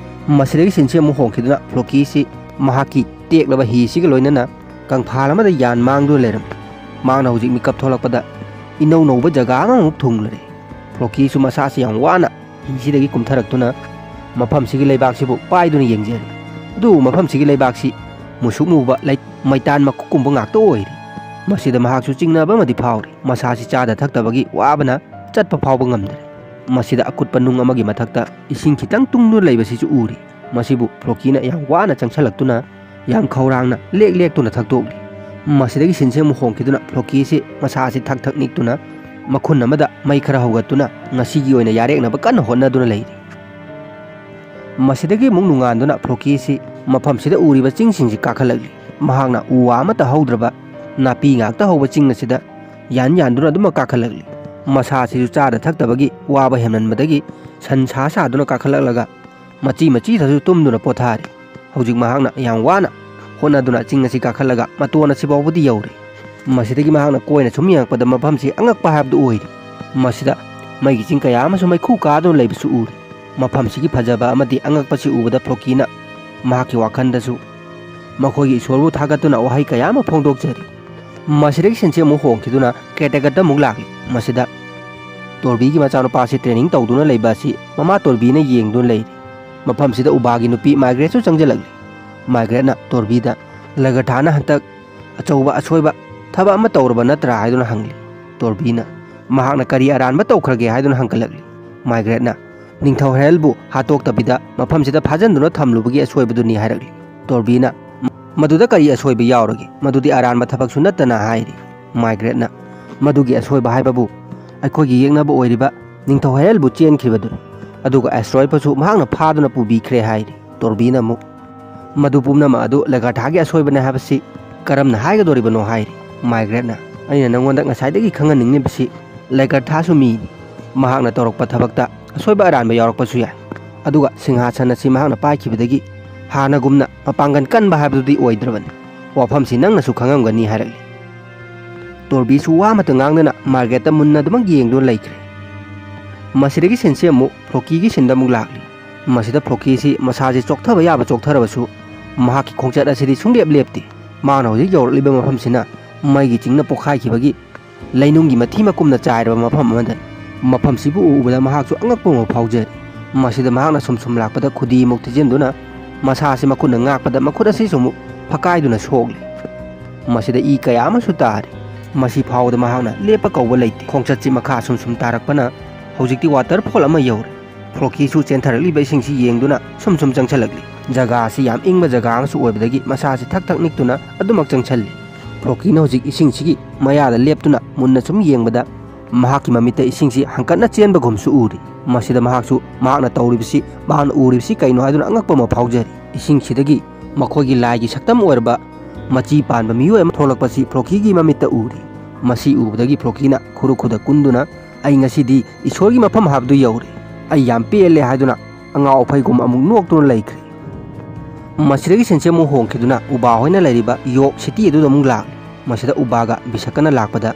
ꯃꯁꯤꯗꯒꯤ ꯁꯤꯟꯁꯤ ꯑꯃꯨꯛ ꯍꯣꯡꯈꯤꯗꯨꯅ ꯐ꯭ꯂꯣꯀꯤꯁꯤ ꯃꯍꯥꯛꯀꯤ ꯇꯦꯛꯂꯕ ꯍꯤꯁꯤꯒ ꯂꯣꯏꯅꯅ ꯀꯪꯐꯥꯜ ꯑꯃꯗ ꯌꯥꯟ ꯃꯥꯡꯗꯨꯅ ꯂꯩꯔꯝꯃꯤ꯫ ꯃꯍꯥꯛꯅ ꯍꯧꯖꯤꯛ ꯃꯤꯀꯞ ꯊꯣꯛꯂꯛꯄꯗ ꯏꯅꯧ ꯅꯧꯕ ꯖꯒꯥ ꯑꯃꯃꯨꯛ ꯊꯨꯡꯂꯔꯦ꯫ ꯐ꯭ꯂꯣꯀꯤꯁꯨ ꯃꯁꯥꯁꯤ ꯌꯥꯝ ꯋꯥꯅ ꯍꯤꯁꯤꯗꯒꯤ ꯀꯨꯝꯊꯔꯛꯇꯨꯅ ꯃꯐꯝꯁꯤꯒꯤ ꯂꯩꯕꯥꯛꯁꯤꯕꯨ ꯄꯥꯏꯗꯨꯅ ꯌꯦꯡꯖꯔꯤ꯫ ꯑꯗꯨꯕꯨ ꯃꯐꯝꯁꯤꯒꯤ ꯂꯩꯕꯥꯛꯁꯤ ꯃꯨꯁꯨꯛ ꯃꯨꯕ ꯂꯩ-, ꯃꯩꯇꯥꯟ ꯃꯀꯨꯞꯀꯨꯝꯕ ꯉꯥꯛꯇ ꯑꯣꯏꯔꯤ꯫ ꯃꯁꯤꯗ ꯃꯍꯥꯛꯁꯨ ꯆꯤꯡꯅꯕ ꯑꯃꯗꯤ ꯐꯥꯎꯔꯤ꯫ ꯃꯁꯥꯁꯤ ꯆꯥꯗ ꯊꯛꯇꯕꯒꯤ ꯋꯥꯕꯅ ꯆꯠꯄ ꯐꯥꯎꯕ ꯉꯝꯗ꯭ꯔꯦ꯫ ꯃꯁꯤꯗ ꯑꯀꯨꯠꯄ ꯅꯨꯡ ꯑꯃꯒꯤ ꯃꯊꯛꯇ ꯏꯁꯤꯡ ꯈꯤꯇꯪ ꯇꯨꯡꯗꯨꯅ ꯂꯩꯕꯁꯤꯁꯨ ꯎꯔꯤ꯫ ꯃꯁꯤꯕꯨ ꯐ꯭ꯂꯣꯀꯤꯅ ꯌꯥꯝ ꯋꯥꯅ ꯆꯪꯁꯤꯜꯂꯛꯇꯨꯅ ꯌꯥꯝ ꯈꯧꯔꯥꯡꯅ ꯂꯦꯛ ꯂꯦꯛꯇꯨꯅ ꯊꯛꯇꯣꯛꯂꯤ꯫ ꯃꯁꯤꯗꯒꯤ ꯁꯤꯟꯁꯦ ꯑꯃꯨꯛ ꯍꯣꯡꯈꯤꯗꯨꯅ ꯐ꯭ꯂꯣꯀꯤꯁꯤ ꯃꯁꯥꯁꯤ ꯊꯛ ꯊꯛ ꯅꯤꯛꯇꯨꯅ ꯃꯈꯨꯟ ꯑꯃꯗ ꯃꯩ ꯈꯔ ꯍꯧꯒꯠꯇꯨꯅ ꯉꯁꯤꯒꯤ ꯑꯣꯏꯅ ꯌꯥꯔꯦꯛꯅꯕ ꯀꯟꯅ ꯍꯣꯠꯅꯗꯨꯅ ꯂꯩꯔꯤ꯫ ꯃꯁꯤꯗꯒꯤ ꯑꯃꯨꯛ ꯅꯣꯡꯉꯥꯟꯗꯨꯅ ꯐ꯭ꯂꯣꯀꯤꯁꯤ ꯃꯐꯝꯁꯤꯗ ꯎꯔꯤꯕ ꯆꯤꯡꯁꯤꯡꯁꯤ ꯀꯥꯈꯠꯂꯛꯂꯤ꯫ ꯃꯍꯥꯛꯅ ꯎ ꯋꯥ ꯑꯃꯠꯇ ꯍꯧꯗ꯭ꯔꯕ ꯅꯥꯄꯤ ꯉꯥꯛꯇ ꯍꯧꯕ ꯆꯤꯡ ꯑꯁꯤꯗ ꯌꯥꯟ ꯌꯥꯟꯗꯨꯅ ꯑꯗꯨꯃꯛ ꯀꯥꯈꯠꯂꯛꯂꯤ꯫ ꯃꯁꯥꯁꯤꯁꯨ ꯆꯥꯗ ꯊꯛꯇꯕꯒꯤ ꯋꯥꯕ ꯍꯦꯟꯃꯟꯕꯗꯒꯤ ꯁꯟ ꯁꯥ ꯁꯥꯗꯨꯅ ꯀꯥꯈꯠꯂꯛꯂꯒ ꯃꯆꯤ ꯃꯆꯤꯗꯁꯨ ꯇꯨꯝꯗꯨꯅ ꯄꯣꯊꯥꯔꯤ꯫ ꯍꯧꯖꯤꯛ ꯃꯍꯥꯛꯅ ꯌꯥꯝ ꯋꯥꯅ ꯍꯣꯠꯅꯗꯨꯅ ꯆꯤꯡ ꯑꯁꯤ ꯀꯥꯈꯠꯂꯒ ꯃꯇꯣꯟ ꯑꯁꯤꯐꯥꯎꯕꯗꯤ ꯌꯧꯔꯦ꯫ ꯃꯁꯤꯗꯒꯤ ꯃꯍꯥꯛꯅ ꯀꯣꯏꯅ ꯁꯨꯝ ꯌꯦꯡꯉꯛꯄꯗ ꯃꯐꯝꯁꯤ ꯑꯉꯛꯄ ꯍꯥꯏꯕꯗꯨ ꯑꯣꯏꯔꯤ꯫ ꯃꯁꯤꯗ ꯃꯩꯒꯤ ꯆꯤꯡ ꯀꯌꯥ ꯑꯃꯁꯨ ꯃꯩꯈꯨ ꯀꯥꯗꯨꯅ ꯂꯩꯕꯁꯨ ꯎꯔꯤ꯫ ꯃꯐꯝꯁꯤꯒꯤ ꯐꯖꯕ ꯑꯃꯗꯤ ꯑꯉꯛꯄꯁꯤ ꯎꯕꯗ ꯐ꯭ꯂꯣꯀꯤꯅ ꯃꯍꯥꯛꯀꯤ ꯋꯥꯈꯜꯗꯁꯨ ꯃꯈꯣꯏꯒꯤ ꯏꯁꯣꯔꯕꯨ ꯊꯥꯒꯠꯇꯨꯅ ꯋꯥꯍꯩ ꯀꯌꯥ ꯑꯃ ꯐꯣꯡꯗꯣꯛꯆꯔꯤ꯫ ꯃꯁꯤꯗꯒꯤ ꯁꯤꯟꯁꯤ ꯑꯃꯨꯛ ꯍꯣꯡꯈꯤꯗꯨꯅ ꯀꯦꯇꯒꯠꯇ ꯑꯃꯨꯛ ꯂꯥꯛꯂꯤ꯫ ꯃꯁꯤꯗ ꯇꯣꯔꯕꯤꯒꯤ ꯃꯆꯥꯅꯨꯄꯥꯁꯤ ꯇ꯭ꯔꯦꯅꯤꯡ ꯇꯧꯗꯨꯅ ꯂꯩꯕ ꯑꯁꯤ ꯃꯃꯥ ꯇꯣꯔꯕꯤꯅ ꯌꯦꯡꯗꯨꯅ ꯂꯩꯔꯤ꯫ ꯃꯐꯝꯁꯤꯗ ꯎꯕꯥꯒꯤ ꯅꯨꯄꯤ ꯃꯥꯏꯒ꯭ꯔꯦꯠꯁꯨ ꯆꯪꯁꯤꯜꯂꯛꯂꯤ꯫ ꯃꯥꯏꯒ꯭ꯔꯦꯠꯅ ꯇꯣꯔꯕꯤꯗ, "ꯂꯒꯔꯊꯥꯅ ꯍꯟꯗꯛ ꯑꯆꯧꯕ ꯑꯁꯣꯏꯕ ꯊꯕꯛ ꯑꯃ ꯇꯧꯔꯕ ꯅꯠꯇ꯭ꯔꯥ?" ꯍꯥꯏꯗꯨꯅ ꯍꯪꯂꯤ꯫ ꯇꯣꯔꯕꯤꯅ, "ꯃꯍꯥꯛꯅ ꯀꯔꯤ ꯑꯔꯥꯟꯕ ꯇꯧꯈ꯭ꯔꯒꯦ?" ꯍꯥꯏꯗꯨꯅ ꯍꯪꯒꯠꯂꯛꯂꯤ꯫ ꯃꯥꯏꯒ꯭ꯔꯦꯠꯅ, "ꯅꯤꯡꯊꯧ ꯍꯦꯔꯦꯜꯕꯨ ꯍꯥꯠꯇꯣꯛꯇꯕꯤꯗ ꯃꯐꯝꯁꯤꯗ ꯐꯥꯖꯤꯟꯗꯨꯅ ꯊꯝꯂꯨꯕꯒꯤ ꯑꯁꯣꯏꯕꯗꯨꯅꯤ" ꯍꯥꯏꯔꯛꯂꯤ꯫ ꯇꯣꯔꯕꯤꯅ, "ꯃꯗꯨꯗ ꯀꯔꯤ ꯑꯁꯣꯏꯕ ꯌꯥꯎꯔꯒꯦ? ꯃꯗꯨꯗꯤ ꯑꯔꯥꯟꯕ ꯊꯕꯛꯁꯨ ꯅꯠꯇꯅ" ꯍꯥꯏꯔꯤ꯫ ꯃꯥꯏꯒ꯭ꯔꯦꯠꯅ, "ꯃꯗꯨꯒꯤ ꯑꯁꯣꯏꯕ ꯍꯥꯏꯕꯕꯨ ꯑꯩꯈꯣꯏꯒꯤ ꯌꯦꯛꯅꯕ ꯑꯣꯏꯔꯤꯕ ꯅꯤꯡꯊꯧ ꯍꯦꯔꯦꯜꯕꯨ ꯆꯦꯟꯈꯤꯕꯗꯨꯅꯤ꯫ ꯑꯗꯨꯒ ꯑꯦꯁꯇ꯭ꯔꯣꯏꯄꯁꯨ ꯃꯍꯥꯛꯅ ꯐꯥꯗꯨꯅ ꯄꯨꯕꯤꯈ꯭ꯔꯦ" ꯍꯥꯏꯔꯤ꯫ ꯇꯣꯔꯕꯤꯅ ꯑꯃꯨꯛ, "ꯃꯗꯨ ꯄꯨꯝꯅꯃꯛ ꯑꯗꯨ ꯂꯒꯔꯊꯥꯒꯤ ꯑꯁꯣꯏꯕꯅꯦ ꯍꯥꯏꯕꯁꯤ ꯀꯔꯝꯅ ꯍꯥꯏꯒꯗꯧꯔꯤꯕꯅꯣ?" ꯍꯥꯏꯔꯤ꯫ ꯃꯥꯏꯒ꯭ꯔꯦꯠꯅ, "ꯑꯩꯅ ꯅꯪꯉꯣꯟꯗ ꯉꯁꯥꯏꯗꯒꯤ ꯈꯪꯍꯟꯅꯤꯡꯂꯤꯕꯁꯤ, ꯂꯒꯔꯊꯥꯁꯨ ꯃꯤꯅꯤ꯫ ꯃꯍꯥꯛꯅ ꯇꯧꯔꯛꯄ ꯊꯕꯛꯇ ꯑꯁꯣꯏꯕ ꯑꯔꯥꯟꯕ ꯌꯥꯎꯔꯛꯄꯁꯨ ꯌꯥꯏ꯫ ꯑꯗꯨꯒ ꯁꯤꯡꯍꯥꯁꯟ ꯑꯁꯤ ꯃꯍꯥꯛꯅ ꯄꯥꯏꯈꯤꯕꯗꯒꯤ ꯍꯥꯟꯅꯒꯨꯝꯅ ꯃꯄꯥꯡꯒꯜ ꯀꯟꯕ ꯍꯥꯏꯕꯗꯨꯗꯤ ꯑꯣꯏꯗ꯭ꯔꯕꯅꯤ꯫ ꯋꯥꯐꯝꯁꯤ ꯅꯪꯅꯁꯨ ꯈꯪꯉꯝꯒꯅꯤ" ꯍꯥꯏꯔꯛꯂꯤ꯫ ꯇꯣꯔꯕꯤꯁꯨ ꯋꯥ ꯑꯃꯠꯇ ꯉꯥꯡꯗꯅ ꯃꯥꯔꯒꯦꯠꯇ ꯃꯨꯟꯅ ꯑꯗꯨꯃꯛ ꯌꯦꯡꯗꯨꯅ ꯂꯩꯈ꯭ꯔꯦ꯫ ꯃꯁꯤꯗꯒꯤ ꯁꯤꯟꯁꯤ ꯑꯃꯨꯛ ꯐ꯭ꯂꯣꯀꯤꯒꯤ ꯁꯤꯟꯗ ꯑꯃꯨꯛ ꯂꯥꯛꯂꯤ꯫ ꯃꯁꯤꯗ ꯐ꯭ꯂꯣꯀꯤꯁꯤ ꯃꯁꯥꯁꯤ ꯆꯣꯛꯊꯕ ꯌꯥꯕ ꯆꯣꯛꯊꯔꯕꯁꯨ, ꯃꯍꯥꯛꯀꯤ ꯈꯣꯡꯆꯠ ꯑꯁꯤꯗꯤ ꯁꯨꯡꯂꯦꯞ ꯂꯦꯞꯇꯦ꯫ ꯃꯥꯅ ꯍꯧꯖꯤꯛ ꯌꯧꯔꯛꯂꯤꯕ ꯃꯐꯝꯁꯤꯅ ꯃꯩꯒꯤ ꯆꯤꯡꯅ ꯄꯣꯈꯥꯏꯈꯤꯕꯒꯤ ꯂꯩꯅꯨꯡꯒꯤ ꯃꯊꯤ ꯃꯀꯨꯝꯅ ꯆꯥꯏꯔꯕ ꯃꯐꯝ ꯑꯃꯗꯅꯤ꯫ ꯃꯐꯝꯁꯤꯕꯨ ꯎꯕꯗ ꯃꯍꯥꯛꯁꯨ ꯑꯉꯛꯄ ꯑꯃ ꯐꯥꯎꯖꯔꯤ꯫ ꯃꯁꯤꯗ ꯃꯍꯥꯛꯅ ꯁꯨꯝ ꯁꯨꯝ ꯂꯥꯛꯄꯗ ꯈꯨꯗꯤ ꯑꯃꯨꯛ ꯊꯤꯖꯤꯟꯗꯨꯅ ꯃꯁꯥꯁꯤ ꯃꯈꯨꯠꯅ ꯉꯥꯛꯄꯗ ꯃꯈꯨꯠ ꯑꯁꯤꯁꯨ ꯑꯃꯨꯛ ꯐꯀꯥꯏꯗꯨꯅ ꯁꯣꯛꯂꯤ꯫ ꯃꯁꯤꯗ ꯏ ꯀꯌꯥ ꯑꯃꯁꯨ ꯇꯥꯔꯤ꯫ ꯃꯁꯤ ꯐꯥꯎꯕꯗ ꯃꯍꯥꯛꯅ ꯂꯦꯞꯄ ꯀꯧꯕ ꯂꯩꯇꯦ꯫ ꯈꯣꯡꯆꯠꯁꯤ ꯃꯈꯥ ꯁꯨꯝ ꯁꯨꯝ ꯇꯥꯔꯛꯄꯅ ꯍꯧꯖꯤꯛꯇꯤ ꯋꯥꯇꯔꯐꯣꯜ ꯑꯃ ꯌꯧꯔꯦ꯫ ꯐ꯭ꯂꯣꯀꯤꯁꯨ ꯆꯦꯟꯊꯔꯛꯂꯤꯕ ꯏꯁꯤꯡꯁꯤ ꯌꯦꯡꯗꯨꯅ ꯁꯨꯝ ꯁꯨꯝ ꯆꯪꯁꯤꯜꯂꯛꯂꯤ꯫ ꯖꯒꯥ ꯑꯁꯤ ꯌꯥꯝ ꯏꯪꯕ ꯖꯒꯥ ꯑꯃꯁꯨ ꯑꯣꯏꯕꯗꯒꯤ ꯃꯁꯥꯁꯤ ꯊꯛ ꯊꯛ ꯅꯤꯛꯇꯨꯅ ꯑꯗꯨꯃꯛ ꯆꯪꯁꯤꯜꯂꯤ꯫ ꯐ꯭ꯂꯣꯀꯤꯅ ꯍꯧꯖꯤꯛ ꯏꯁꯤꯡꯁꯤꯒꯤ ꯃꯌꯥꯗ ꯂꯦꯞꯇꯨꯅ ꯃꯨꯟꯅ ꯁꯨꯝ ꯌꯦꯡꯕꯗ ꯃꯍꯥꯛꯀꯤ ꯃꯃꯤꯠꯇ ꯏꯁꯤꯡꯁꯤ ꯍꯪꯀꯠꯅ ꯆꯦꯟꯕꯒꯨꯝꯁꯨ ꯎꯔꯤ꯫ ꯃꯁꯤꯗ ꯃꯍꯥꯛꯁꯨ ꯃꯍꯥꯛꯅ ꯇꯧꯔꯤꯕꯁꯤ, ꯃꯍꯥꯛꯅ ꯎꯔꯤꯕꯁꯤ ꯀꯩꯅꯣ ꯍꯥꯏꯗꯨꯅ ꯑꯉꯛꯄ ꯑꯃ ꯐꯥꯎꯖꯔꯤ꯫ ꯏꯁꯤꯡꯁꯤꯗꯒꯤ ꯃꯈꯣꯏꯒꯤ ꯂꯥꯏꯒꯤ ꯁꯛꯇꯝ ꯑꯣꯏꯔꯕ ꯃꯆꯤ ꯄꯥꯟꯕ ꯃꯤꯑꯣꯏ ꯑꯃ ꯊꯣꯛꯂꯛꯄꯁꯤ ꯐ꯭ꯂꯣꯀꯤꯒꯤ ꯃꯃꯤꯠꯇ ꯎꯔꯤ꯫ ꯃꯁꯤ ꯎꯕꯗꯒꯤ ꯐ꯭ꯂꯣꯀꯤꯅ ꯈꯨꯔꯨ ꯈꯨꯗ ꯀꯨꯟꯗꯨꯅ, "ꯑꯩ ꯉꯁꯤꯗꯤ ꯏꯁꯣꯔꯒꯤ ꯃꯐꯝ ꯍꯥꯏꯕꯗꯨ ꯌꯧꯔꯦ꯫ ꯑꯩ ꯌꯥꯝ ꯄꯦꯜꯂꯦ" ꯍꯥꯏꯗꯨꯅ ꯑꯉꯥꯎ ꯑꯐꯩꯒꯨꯝ ꯑꯃꯨꯛ ꯅꯣꯛꯇꯨꯅ ꯂꯩꯈ꯭ꯔꯦ꯫ ꯃꯁꯤꯗꯒꯤ ꯁꯤꯟꯁꯤ ꯑꯃꯨꯛ ꯍꯣꯡꯈꯤꯗꯨꯅ ꯎꯕꯥ ꯍꯣꯏꯅ ꯂꯩꯔꯤꯕ ꯌꯣꯛ ꯁꯤꯇꯤ ꯑꯗꯨꯗ ꯑꯃꯨꯛ ꯂꯥꯛꯂꯦ꯫ ꯃꯁꯤꯗ ꯎꯕꯥꯒ ꯕꯤꯁꯀꯅ ꯂꯥꯛꯄꯗ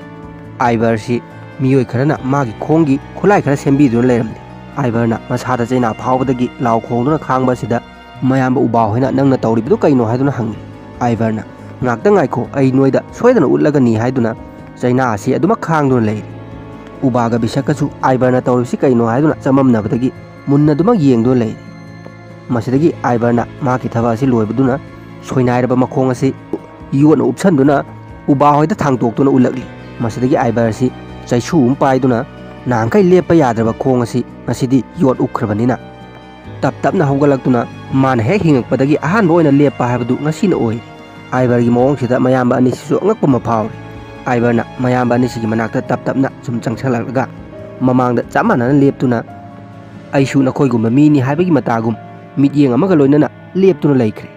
ꯑꯥꯏꯕꯔꯁꯤ ꯃꯤꯑꯣꯏ ꯈꯔꯅ ꯃꯥꯒꯤ ꯈꯣꯡꯒꯤ ꯈꯨꯠꯂꯥꯏ ꯈꯔ ꯁꯦꯝꯕꯤꯗꯨꯅ ꯂꯩꯔꯝꯂꯦ꯫ ꯑꯥꯏꯕꯔꯅ ꯃꯁꯥꯗ ꯆꯩꯅꯥ ꯐꯥꯎꯕꯗꯒꯤ ꯂꯥꯎ ꯈꯣꯡꯗꯨꯅ ꯈꯥꯡꯕ ꯑꯁꯤꯗ ꯃꯌꯥꯝꯕ ꯎꯕꯥ ꯍꯣꯏꯅ ꯅꯪꯅ ꯇꯧꯔꯤꯕꯗꯨ ꯀꯩꯅꯣ ꯍꯥꯏꯗꯨꯅ ꯍꯪꯉꯤ꯫ ꯑꯥꯏꯚꯔꯅ, "ꯉꯥꯛꯇ ꯉꯥꯏꯈꯣ, ꯑꯩ ꯅꯣꯏꯗ ꯁꯣꯏꯗꯅ ꯎꯠꯂꯒꯅꯤ" ꯍꯥꯏꯗꯨꯅ ꯆꯩꯅꯥ ꯑꯁꯤ ꯑꯗꯨꯃꯛ ꯈꯥꯡꯗꯨꯅ ꯂꯩꯔꯤ꯫ ꯎꯕꯥꯒ ꯕꯤꯁꯛꯀꯁꯨ ꯑꯥꯏꯚꯔꯅ ꯇꯧꯔꯤꯕꯁꯤ ꯀꯩꯅꯣ ꯍꯥꯏꯗꯨꯅ ꯆꯃꯝꯅꯕꯗꯒꯤ ꯃꯨꯟꯅ ꯑꯗꯨꯃꯛ ꯌꯦꯡꯗꯨꯅ ꯂꯩꯔꯤ꯫ ꯃꯁꯤꯗꯒꯤ ꯑꯥꯏꯚꯔꯅ ꯃꯍꯥꯛꯀꯤ ꯊꯕꯛ ꯑꯁꯤ ꯂꯣꯏꯕꯗꯨꯅ ꯁꯣꯏꯅꯥꯏꯔꯕ ꯃꯈꯣꯡ ꯑꯁꯤ ꯌꯣꯠꯅ ꯎꯞꯁꯟꯗꯨꯅ ꯎꯕꯥ ꯍꯣꯏꯗ ꯊꯥꯡꯇꯣꯛꯇꯨꯅ ꯎꯠꯂꯛꯂꯤ꯫ ꯃꯁꯤꯗꯒꯤ ꯑꯥꯏꯚꯔ ꯑꯁꯤ ꯆꯩꯁꯨ ꯑꯃ ꯄꯥꯏꯗꯨꯅ ꯅꯍꯥꯟꯈꯩ ꯂꯦꯞꯄ ꯌꯥꯗ꯭ꯔꯕ ꯈꯣꯡ ꯑꯁꯤ ꯉꯁꯤꯗꯤ ꯌꯣꯠ ꯎꯞꯈ꯭ꯔꯕꯅꯤꯅ ꯇꯞ ꯇꯞꯅ ꯍꯧꯒꯠꯂꯛꯇꯨꯅ ꯃꯥꯅ ꯍꯦꯛ ꯍꯤꯡꯉꯛꯄꯗꯒꯤ ꯑꯍꯥꯟꯕ ꯑꯣꯏꯅ ꯂꯦꯞꯄ ꯍꯥꯏꯕꯗꯨ ꯉꯁꯤꯅ ꯑꯣꯏꯔꯤ꯫ ꯑꯥꯏꯚꯔꯒꯤ ꯃꯑꯣꯡꯁꯤꯗ ꯃꯌꯥꯝꯕ ꯑꯅꯤꯁꯤꯁꯨ ꯑꯉꯛꯄ ꯑꯃ ꯐꯥꯎꯔꯤ꯫ ꯑꯥꯏꯚꯔꯅ ꯃꯌꯥꯝꯕ ꯑꯅꯤꯁꯤꯒꯤ ꯃꯅꯥꯛꯇ ꯇꯞ ꯇꯞꯅ ꯁꯨꯝ ꯆꯪꯁꯜꯂꯛꯂꯒ ꯃꯃꯥꯡꯗ ꯆꯞ ꯃꯥꯟꯅꯅ ꯂꯦꯞꯇꯨꯅ, "ꯑꯩꯁꯨ ꯅꯈꯣꯏꯒꯨꯝꯕ ꯃꯤꯅꯤ" ꯍꯥꯏꯕꯒꯤ ꯃꯇꯥꯒꯨꯝ ꯃꯤꯠꯌꯦꯡ ꯑꯃꯒ ꯂꯣꯏꯅꯅ ꯂꯦꯞꯇꯨꯅ ꯂꯩꯈ꯭ꯔꯦ꯫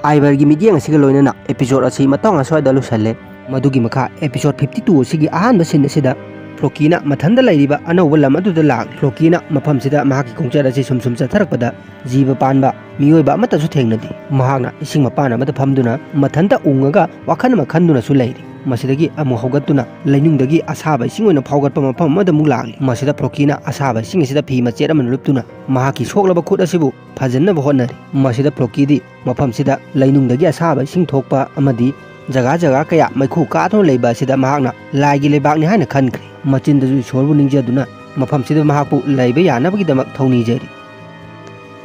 ꯑꯥꯏꯚꯔꯒꯤ ꯃꯤꯠꯌꯦꯡ ꯑꯁꯤꯒ ꯂꯣꯏꯅꯅ episode ꯑꯁꯤ ꯃꯇꯥꯡ ꯑꯁ꯭ꯋꯥꯏꯗ ꯂꯣꯏꯁꯜꯂꯦ꯫ ꯃꯗꯨꯒꯤ ꯃꯈꯥ episode fifty two ꯑꯁꯤꯒꯤ ꯑꯍꯥꯟꯕ scene ꯑꯁꯤꯗ ꯐ꯭ꯂꯣꯀꯤꯅ ꯃꯊꯟꯇ ꯂꯩꯔꯤꯕ ꯑꯅꯧꯕ ꯂꯝ ꯑꯗꯨꯗ ꯂꯥꯛꯂꯤ꯫ ꯐ꯭ꯂꯣꯀꯤꯅ ꯃꯐꯝꯁꯤꯗ ꯃꯍꯥꯛꯀꯤ ꯈꯣꯡꯆꯠ ꯑꯁꯤ ꯁꯨꯝ ꯁꯨꯝ ꯆꯠꯊꯔꯛꯄꯗ ꯖꯤꯕ ꯄꯥꯟꯕ ꯃꯤꯑꯣꯏꯕ ꯑꯃꯠꯇꯁꯨ ꯊꯦꯡꯅꯗꯦ꯫ ꯃꯍꯥꯛꯅ ꯏꯁꯤꯡ ꯃꯄꯥꯟ ꯑꯃꯗ ꯐꯝꯗꯨꯅ ꯃꯊꯟꯇ ꯎꯪꯉꯒ ꯋꯥꯈꯜ ꯑꯃ ꯈꯟꯗꯨꯅꯁꯨ ꯂꯩꯔꯤ꯫ ꯃꯁꯤꯗꯒꯤ ꯑꯃꯨꯛ ꯍꯧꯒꯠꯇꯨꯅ ꯂꯩꯅꯨꯡꯗꯒꯤ ꯑꯁꯥꯕ ꯏꯁꯤꯡ ꯑꯣꯏꯅ ꯐꯥꯎꯒꯠꯄ ꯃꯐꯝ ꯑꯃꯗ ꯑꯃꯨꯛ ꯂꯥꯛꯂꯤ꯫ ꯃꯁꯤꯗ ꯐ꯭ꯂꯣꯀꯤꯅ ꯑꯁꯥꯕ ꯏꯁꯤꯡ ꯑꯁꯤꯗ ꯐꯤ ꯃꯆꯦꯠ ꯑꯃꯅ ꯂꯨꯞꯇꯨꯅ ꯃꯍꯥꯛꯀꯤ ꯁꯣꯛꯂꯕ ꯈꯨꯠ ꯑꯁꯤꯕꯨ ꯐꯖꯅꯕ ꯍꯣꯠꯅꯔꯤ꯫ ꯃꯁꯤꯗ ꯐ꯭ꯂꯣꯀꯤꯗꯤ ꯃꯐꯝꯁꯤꯗ ꯂꯩꯅꯨꯡꯗꯒꯤ ꯑꯁꯥꯕ ꯏꯁꯤꯡ ꯊꯣꯛꯄ ꯑꯃꯗꯤ ꯖꯒꯥ ꯖꯒꯥ ꯀꯌꯥ ꯃꯩꯈꯨ ꯀꯥꯗꯨꯅ ꯂꯩꯕ ꯑꯁꯤꯗ ꯃꯍꯥꯛꯅ ꯂꯥꯏꯒꯤ ꯂꯩꯕꯥꯛꯅꯤ ꯍꯥꯏꯅ ꯈꯟꯈ꯭ꯔꯦ꯫ ꯃꯆꯤꯟꯗꯁꯨ ꯏꯁꯣꯔꯕꯨ ꯅꯤꯡꯖꯗꯨꯅ ꯃꯐꯝꯁꯤꯗ ꯃꯍꯥꯛꯄꯨ ꯂꯩꯕ ꯌꯥꯅꯕꯒꯤꯗꯃꯛ ꯊꯧꯅꯤꯖꯔꯤ꯫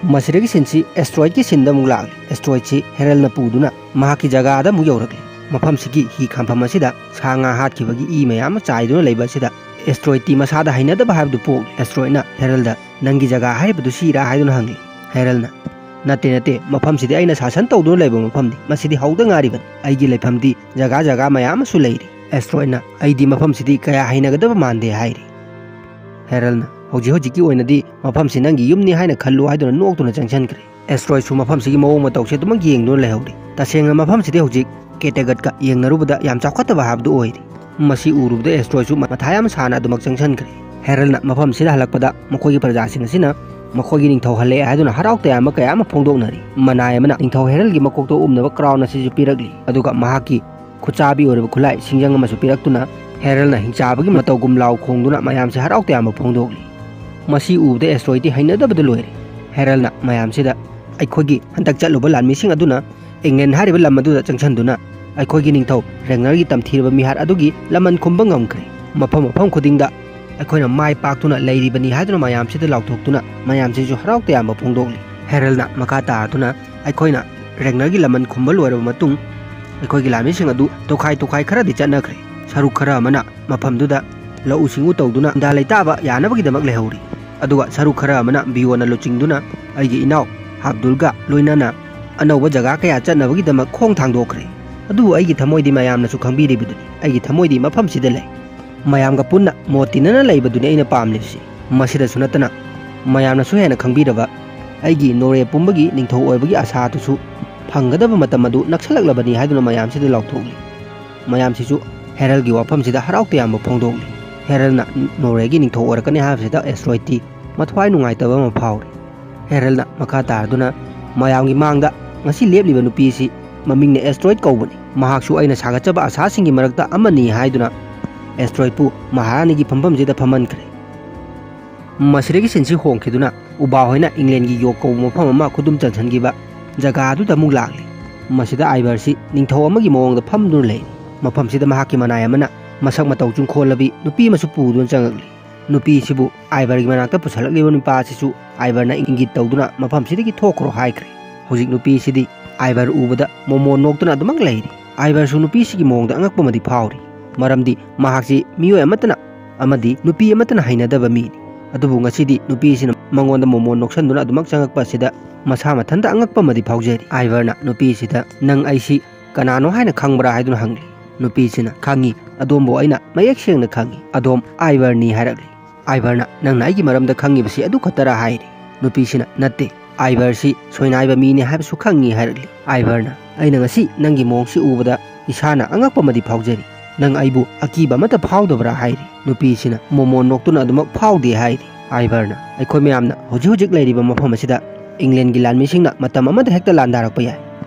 ꯃꯁꯤꯗꯒꯤ sceneꯁꯤ asteroidꯀꯤ sceneꯗ ꯑꯃꯨꯛ ꯂꯥꯛꯂꯤ꯫ Asteroidꯁꯤ ꯍꯦꯔꯜꯅ ꯄꯨꯗꯨꯅ ꯃꯍꯥꯛꯀꯤ ꯖꯒꯥꯗ ꯑꯃꯨꯛ ꯌꯧꯔꯛꯂꯤ꯫ ꯃꯐꯝꯁꯤꯒꯤ ꯍꯤ ꯈꯥꯝꯐꯝ ꯑꯁꯤꯗ ꯁꯥ ꯉꯥ ꯍꯥꯠꯈꯤꯕꯒꯤ ꯏ ꯃꯌꯥꯝ ꯑꯃ ꯆꯥꯏꯗꯨꯅ ꯂꯩꯕ ꯑꯁꯤꯗ asteroidꯇꯤ ꯃꯁꯥꯗ ꯍꯩꯅꯗꯕ ꯍꯥꯏꯕꯗꯨ ꯄꯣꯛꯂꯤ꯫ Asteroidꯅ ꯍꯦꯔꯜꯗ, "ꯅꯪꯒꯤ ꯖꯒꯥ ꯍꯥꯏꯔꯤꯕꯗꯨ ꯁꯤꯔꯥ?" ꯍꯥꯏꯗꯨꯅ ꯍꯪꯂꯤ꯫ ꯍꯦꯔꯜꯅ, "ꯅꯠꯇꯦ, ꯅꯠꯇꯦ, ꯃꯐꯝꯁꯤꯗꯤ ꯑꯩꯅ ꯁꯥꯁꯟ ꯇꯧꯗꯨꯅ ꯂꯩꯕ ꯃꯐꯝꯅꯤ꯫ ꯃꯁꯤꯗꯤ ꯍꯧꯗ ꯉꯥꯏꯔꯤꯕꯅꯤ꯫ ꯑꯩꯒꯤ ꯂꯩꯐꯝꯗꯤ ꯖꯒꯥ ꯖꯒꯥ ꯃꯌꯥꯝ ꯑꯃꯁꯨ ꯂꯩꯔꯤ꯫" Asteroidꯅ, "ꯑꯩꯗꯤ ꯃꯐꯝꯁꯤꯗꯤ ꯀꯌꯥ ꯍꯩꯅꯒꯗꯕ ꯃꯥꯟꯗꯦ" ꯍꯥꯏꯔꯤ꯫ ꯍꯦꯔꯜꯅ, "ꯍꯧꯖꯤꯛ ꯍꯧꯖꯤꯛꯀꯤ ꯑꯣꯏꯅꯗꯤ ꯃꯐꯝꯁꯤ ꯅꯪꯒꯤ ꯌꯨꯝꯅꯤ ꯍꯥꯏꯅ ꯈꯜꯂꯨ" ꯍꯥꯏꯗꯨꯅ ꯅꯣꯛꯇꯨꯅ ꯆꯪꯁꯤꯟꯈ꯭ꯔꯦ꯫ Asteroidꯁꯨ ꯃꯐꯝꯁꯤꯒꯤ ꯃꯑꯣꯡ ꯃꯇꯧꯁꯦ ꯑꯗꯨꯃꯛ ꯌꯦꯡꯗꯨꯅ ꯂꯩꯍꯧꯔꯤ꯫ ꯇꯁꯦꯡꯅ ꯃꯐꯝꯁꯤꯗꯤ ꯍꯧꯖꯤꯛ ꯀꯦꯇꯒꯠꯀ ꯌꯦꯡꯅꯔꯨꯕꯗ ꯌꯥꯝ ꯆꯥꯎꯈꯠꯇꯕ ꯍꯥꯏꯕꯗꯨ ꯑꯣꯏꯔꯤ꯫ ꯃꯁꯤ ꯎꯔꯨꯕꯗ Asteroidꯁꯨ ꯃꯊꯥ ꯌꯥꯝ ꯁꯥꯅ ꯑꯗꯨꯃꯛ ꯆꯪꯁꯤꯟꯈ꯭ꯔꯦ꯫ ꯍꯦꯔꯜꯅ ꯃꯐꯝꯁꯤꯗ ꯍꯜꯂꯛꯄꯗ ꯃꯈꯣꯏꯒꯤ ꯄ꯭ꯔꯖꯥꯁꯤꯡ ꯑꯁꯤꯅ ꯃꯈꯣꯏꯒꯤ ꯅꯤꯡꯊꯧ ꯍꯜꯂꯛꯑꯦ ꯍꯥꯏꯗꯨꯅ ꯍꯔꯥꯎ ꯇꯌꯥꯝꯕ ꯀꯌꯥ ꯑꯃ ꯐꯣꯡꯗꯣꯛꯅꯔꯤ꯫ ꯃꯅꯥꯏ ꯑꯃꯅ ꯅꯤꯡꯊꯧ ꯍꯦꯔꯜꯒꯤ ꯃꯀꯣꯛꯇ ꯎꯞꯅꯕ crown ꯑꯁꯤꯁꯨ ꯄꯤꯔꯛꯂꯤ, ꯑꯗꯨꯒ ꯃꯍꯥꯛꯀꯤ ꯈꯨꯠꯆꯥꯕꯤ ꯑꯣꯏꯔꯕ ꯈꯨꯠꯂꯥꯏ ꯁꯤꯡꯖꯪ ꯑꯃꯁꯨ ꯄꯤꯔꯛꯇꯨꯅ ꯍꯦꯔꯜꯅ ꯍꯤꯡꯆꯥꯕꯒꯤ ꯃꯇꯧꯒꯨꯝ ꯂꯥꯎ ꯈꯣꯡꯗꯨꯅ ꯃꯌꯥꯝꯁꯦ ꯍꯔꯥꯎ ꯇꯌꯥꯝꯕ ꯐꯣꯡꯗꯣꯛꯂꯤ꯫ ꯃꯁꯤ ꯎꯕꯗ Asteroidꯇꯤ ꯍꯩꯅꯗꯕꯗ ꯂꯣꯏꯔꯦ꯫ ꯍꯦꯔꯜꯅ ꯃꯌꯥꯝꯁꯤꯗ, ꯑꯩꯈꯣꯏꯒꯤ ꯍꯟꯗꯛ ꯆꯠꯂꯨꯕ ꯂꯥꯟꯃꯤꯁꯤꯡ ꯑꯗꯨꯅ ꯏꯪꯂꯦꯟ ꯍꯥꯏꯔꯤꯕ ꯂꯝ ꯑꯗꯨꯗ ꯆꯪꯁꯤꯟꯗꯨꯅ ꯑꯩꯈꯣꯏꯒꯤ ꯅꯤꯡꯊꯧ ꯔꯦꯒꯅꯔꯒꯤ ꯇꯝꯊꯤꯔꯕ ꯃꯤꯍꯥꯠ ꯑꯗꯨꯒꯤ ꯂꯃꯟ ꯈꯨꯝꯕ ꯉꯝꯈ꯭ꯔꯦ꯫ ꯃꯐꯝ ꯃꯐꯝ ꯈꯨꯗꯤꯡꯗ ꯑꯩꯈꯣꯏꯅ ꯃꯥꯏ ꯄꯥꯛꯇꯨꯅ ꯂꯩꯔꯤꯕꯅꯤ ꯍꯥꯏꯗꯨꯅ ꯃꯌꯥꯝꯁꯤꯗ ꯂꯥꯎꯊꯣꯛꯇꯨꯅ ꯃꯌꯥꯝꯁꯤꯁꯨ ꯍꯔꯥꯎ ꯇꯌꯥꯝꯕ ꯐꯣꯡꯗꯣꯛꯂꯤ꯫ ꯍꯦꯔꯜꯅ ꯃꯈꯥ ꯇꯥꯗꯨꯅ ꯑꯩꯈꯣꯏꯅ ꯔꯦꯒꯅꯔꯒꯤ ꯂꯃꯟ ꯈꯨꯝꯕ ꯂꯣꯏꯔꯕ ꯃꯇꯨꯡ ꯑꯩꯈꯣꯏꯒꯤ ꯂꯥꯟꯃꯤꯁꯤꯡ ꯑꯗꯨ ꯇꯣꯈꯥꯏ ꯇꯣꯈꯥꯏ ꯈꯔꯗꯤ ꯆꯠꯅꯈ꯭ꯔꯦ꯫ ꯁꯔꯨꯛ ꯈꯔ ꯑꯃꯅ ꯃꯐꯝꯗꯨꯗ ꯂꯧꯎ ꯁꯤꯡꯎ ꯇꯧꯗꯨꯅ ꯈꯨꯟꯗꯥ ꯂꯩꯇꯥꯕ ꯌꯥꯅꯕꯒꯤꯗꯃꯛ ꯂꯩꯍꯧꯔꯤ꯫ ꯑꯗꯨꯒ ꯁꯔꯨꯛ ꯈꯔ ꯑꯃꯅ ꯕꯤꯌꯣꯅ ꯂꯨꯆꯤꯡꯗꯨꯅ ꯑꯩꯒꯤ ꯏꯅꯥꯎ ꯍꯥꯕꯗꯨꯜꯒ ꯂꯣꯏꯅꯅ ꯑꯅꯧꯕ ꯖꯒꯥ ꯀꯌꯥ ꯆꯠꯅꯕꯒꯤꯗꯃꯛ ꯈꯣꯡ ꯊꯥꯡꯗꯣꯛꯈ꯭ꯔꯦ꯫ ꯑꯗꯨꯕꯨ ꯑꯩꯒꯤ ꯊꯃꯣꯏꯗꯤ ꯃꯌꯥꯝꯅꯁꯨ ꯈꯪꯕꯤꯔꯤꯕꯗꯨꯅꯤ, ꯑꯩꯒꯤ ꯊꯃꯣꯏꯗꯤ ꯃꯐꯝꯁꯤꯗ ꯂꯩ꯫ ꯃꯌꯥꯝꯒ ꯄꯨꯟꯅ ꯃꯣꯠ ꯇꯤꯟꯅꯅ ꯂꯩꯕꯗꯨꯅꯤ ꯑꯩꯅ ꯄꯥꯝꯂꯤꯕꯁꯤ꯫ ꯃꯁꯤꯗꯁꯨ ꯅꯠꯇꯅ ꯃꯌꯥꯝꯅꯁꯨ ꯍꯦꯟꯅ ꯈꯪꯕꯤꯔꯕ ꯑꯩꯒꯤ ꯅꯣꯔꯋꯦ ꯄꯨꯝꯕꯒꯤ ꯅꯤꯡꯊꯧ ꯑꯣꯏꯕꯒꯤ ꯑꯁꯥ ꯑꯗꯨꯁꯨ ꯐꯪꯒꯗꯕ ꯃꯇꯝ ꯑꯗꯨ ꯅꯛꯁꯜꯂꯛꯂꯕꯅꯤ ꯍꯥꯏꯗꯨꯅ ꯃꯌꯥꯝꯁꯤꯗ ꯂꯥꯎꯊꯣꯛꯂꯤ꯫ ꯃꯌꯥꯝꯁꯤꯁꯨ ꯍꯦꯔꯜꯒꯤ ꯋꯥꯐꯝꯁꯤꯗ ꯍꯔꯥꯎ ꯇꯌꯥꯝꯕ ꯐꯣꯡꯗꯣꯛꯂꯤ꯫ ꯍꯦꯔꯜꯅ ꯅꯣꯔꯋꯦꯒꯤ ꯅꯤꯡꯊꯧ ꯑꯣꯏꯔꯛꯀꯅꯤ ꯍꯥꯏꯕꯁꯤꯗ ꯑꯦꯁꯇ꯭ꯔꯣꯏꯗꯇꯤ ꯃꯊ꯭ꯋꯥꯏ ꯅꯨꯡꯉꯥꯏꯇꯕ ꯑꯃ ꯐꯥꯎꯔꯤ꯫ ꯍꯦꯔꯜꯅ ꯃꯈꯥ ꯇꯥꯔꯗꯨꯅ ꯃꯌꯥꯝꯒꯤ ꯃꯥꯡꯗ ꯉꯁꯤ ꯂꯦꯞꯂꯤꯕ ꯅꯨꯄꯤ ꯑꯁꯤ ꯃꯃꯤꯡꯅ ꯑꯦꯁꯇ꯭ꯔꯣꯏꯗ ꯀꯧꯕꯅꯤ꯫ ꯃꯍꯥꯛꯁꯨ ꯑꯩꯅ ꯁꯥꯒꯠꯆꯕ ꯑꯁꯥꯁꯤꯡꯒꯤ ꯃꯔꯛꯇ ꯑꯃꯅꯤ ꯍꯥꯏꯗꯨꯅ ꯑꯦꯁꯇ꯭ꯔꯣꯏꯗꯄꯨ ꯃꯍꯥꯔꯥꯅꯤꯒꯤ ꯐꯝꯐꯝꯁꯤꯗ ꯐꯝꯍꯟꯈ꯭ꯔꯦ꯫ ꯃꯁꯤꯗꯒꯤ ꯁꯤꯟꯁꯤ ꯍꯣꯡꯈꯤꯗꯨꯅ ꯎꯕꯥ ꯍꯣꯏꯅ ꯏꯪꯂꯦꯟꯒꯤ ꯌꯣꯛ ꯀꯧꯕ ꯃꯐꯝ ꯑꯃ ꯈꯨꯗꯨꯝ ꯆꯟꯁꯤꯟꯈꯤꯕ ꯖꯒꯥ ꯑꯗꯨꯗ ꯑꯃꯨꯛ ꯂꯥꯛꯂꯤ꯫ ꯃꯁꯤꯗ ꯑꯥꯏꯚꯔꯁꯤ ꯅꯤꯡꯊꯧ ꯑꯃꯒꯤ ꯃꯑꯣꯡꯗ ꯐꯝꯗꯨꯅ ꯂꯩ꯫ ꯃꯐꯝꯁꯤꯗ ꯃꯍꯥꯛꯀꯤ ꯃꯅꯥꯏ ꯑꯃꯅ ꯃꯁꯛ ꯃꯇꯧ ꯆꯨꯝꯈꯣꯜꯂꯕꯤ ꯅꯨꯄꯤ ꯑꯃꯁꯨ ꯄꯨꯗꯨꯅ ꯆꯪꯉꯛꯂꯤ꯫ ꯅꯨꯄꯤꯁꯤꯕꯨ ꯑꯥꯏꯚꯔꯒꯤ ꯃꯅꯥꯛꯇ ꯄꯨꯁꯜꯂꯛꯂꯤꯕ ꯅꯨꯄꯥ ꯑꯁꯤꯁꯨ ꯑꯥꯏꯚꯔꯅ ꯏꯪꯒꯤꯠ ꯇꯧꯗꯨꯅ ꯃꯐꯝꯁꯤꯗꯒꯤ ꯊꯣꯛꯈ꯭ꯔꯣ ꯍꯥꯏꯈ꯭ꯔꯦ꯫ ꯍꯧꯖꯤꯛ ꯅꯨꯄꯤꯁꯤꯗꯤ ꯑꯥꯏꯚꯔ ꯎꯕꯗ ꯃꯣꯃꯣꯟ ꯅꯣꯛꯇꯨꯅ ꯑꯗꯨꯃꯛ ꯂꯩꯔꯤ꯫ ꯑꯥꯏꯚꯔꯁꯨ ꯅꯨꯄꯤꯁꯤꯒꯤ ꯃꯑꯣꯡꯗ ꯑꯉꯛꯄ ꯑꯃꯗꯤ ꯐꯥꯎꯔꯤ, ꯃꯔꯝꯗꯤ ꯃꯍꯥꯛꯁꯤ ꯃꯤꯑꯣꯏ ꯑꯃꯠꯇꯅ ꯑꯃꯗꯤ ꯅꯨꯄꯤ ꯑꯃꯠꯇꯅ ꯍꯩꯅꯗꯕ ꯃꯤꯅꯤ꯫ ꯑꯗꯨꯕꯨ ꯉꯁꯤꯗꯤ ꯅꯨꯄꯤꯁꯤꯅ ꯃꯉꯣꯟꯗ ꯃꯣꯃꯣꯟ ꯅꯣꯛꯁꯟꯗꯨꯅ ꯑꯗꯨꯃꯛ ꯆꯪꯉꯛꯄ ꯑꯁꯤꯗ ꯃꯁꯥ ꯃꯊꯟꯇ ꯑꯉꯛꯄ ꯑꯃꯗꯤ ꯐꯥꯎꯖꯔꯤ꯫ ꯑꯥꯏꯚꯔꯅ ꯅꯨꯄꯤꯁꯤꯗ, "ꯅꯪ ꯑꯩꯁꯤ ꯀꯅꯥꯅꯣ ꯍꯥꯏꯅ ꯈꯪꯕ꯭ꯔꯥ?" ꯍꯥꯏꯗꯨꯅ ꯍꯪꯂꯤ꯫ ꯅꯨꯄꯤꯁꯤꯅ, "ꯈꯪꯉꯤ, ꯑꯗꯣꯝꯕꯨ ꯑꯩꯅ ꯃꯌꯦꯛ ꯁꯦꯡꯅ ꯈꯪꯉꯤ, ꯑꯗꯣꯝ ꯑꯥꯏꯚꯔꯅꯤ" ꯍꯥꯏꯔꯛꯂꯤ꯫ ꯑꯥꯏꯚꯔꯅ, "ꯅꯪꯅ ꯑꯩꯒꯤ ꯃꯔꯝꯗ ꯈꯪꯉꯤꯕꯁꯤ ꯑꯗꯨ ꯈꯛꯇꯔꯥ?" ꯍꯥꯏꯔꯤ꯫ ꯅꯨꯄꯤꯁꯤꯅ, "ꯅꯠꯇꯦ, ꯑꯥꯏꯚꯔꯁꯤ ꯁꯣꯏꯅꯥꯏꯕ ꯃꯤꯅꯤ ꯍꯥꯏꯕꯁꯨ ꯈꯪꯉꯤ" ꯍꯥꯏꯔꯛꯂꯤ꯫ ꯑꯥꯏꯚꯔꯅ, "ꯑꯩꯅ ꯉꯁꯤ ꯅꯪꯒꯤ ꯃꯑꯣꯡꯁꯤ ꯎꯕꯗ ꯏꯁꯥꯅ ꯑꯉꯛꯄ ꯑꯃꯗꯤ ꯐꯥꯎꯖꯔꯤ꯫ ꯅꯪ ꯑꯩꯕꯨ ꯑꯀꯤꯕ ꯑꯃꯠꯇ ꯐꯥꯎꯗꯕ꯭ꯔꯥ?" ꯍꯥꯏꯔꯤ꯫ ꯅꯨꯄꯤꯁꯤꯅ ꯃꯣꯃꯣꯟ ꯅꯣꯛꯇꯨꯅ ꯑꯗꯨꯃꯛ ꯐꯥꯎꯗꯦ ꯍꯥꯏꯔꯤ꯫ ꯑꯥꯏꯚꯔꯅ, "ꯑꯩꯈꯣꯏ ꯃꯌꯥꯝꯅ ꯍꯧꯖꯤꯛ ꯍꯧꯖꯤꯛ ꯂꯩꯔꯤꯕ ꯃꯐꯝ ꯑꯁꯤꯗ ꯏꯪꯂꯦꯟꯒꯤ ꯂꯥꯟꯃꯤꯁꯤꯡꯅ ꯃꯇꯝ ꯑꯃꯗ ꯍꯦꯛꯇ ꯂꯥꯟꯗꯥꯔꯛꯄ ꯌꯥꯏ꯫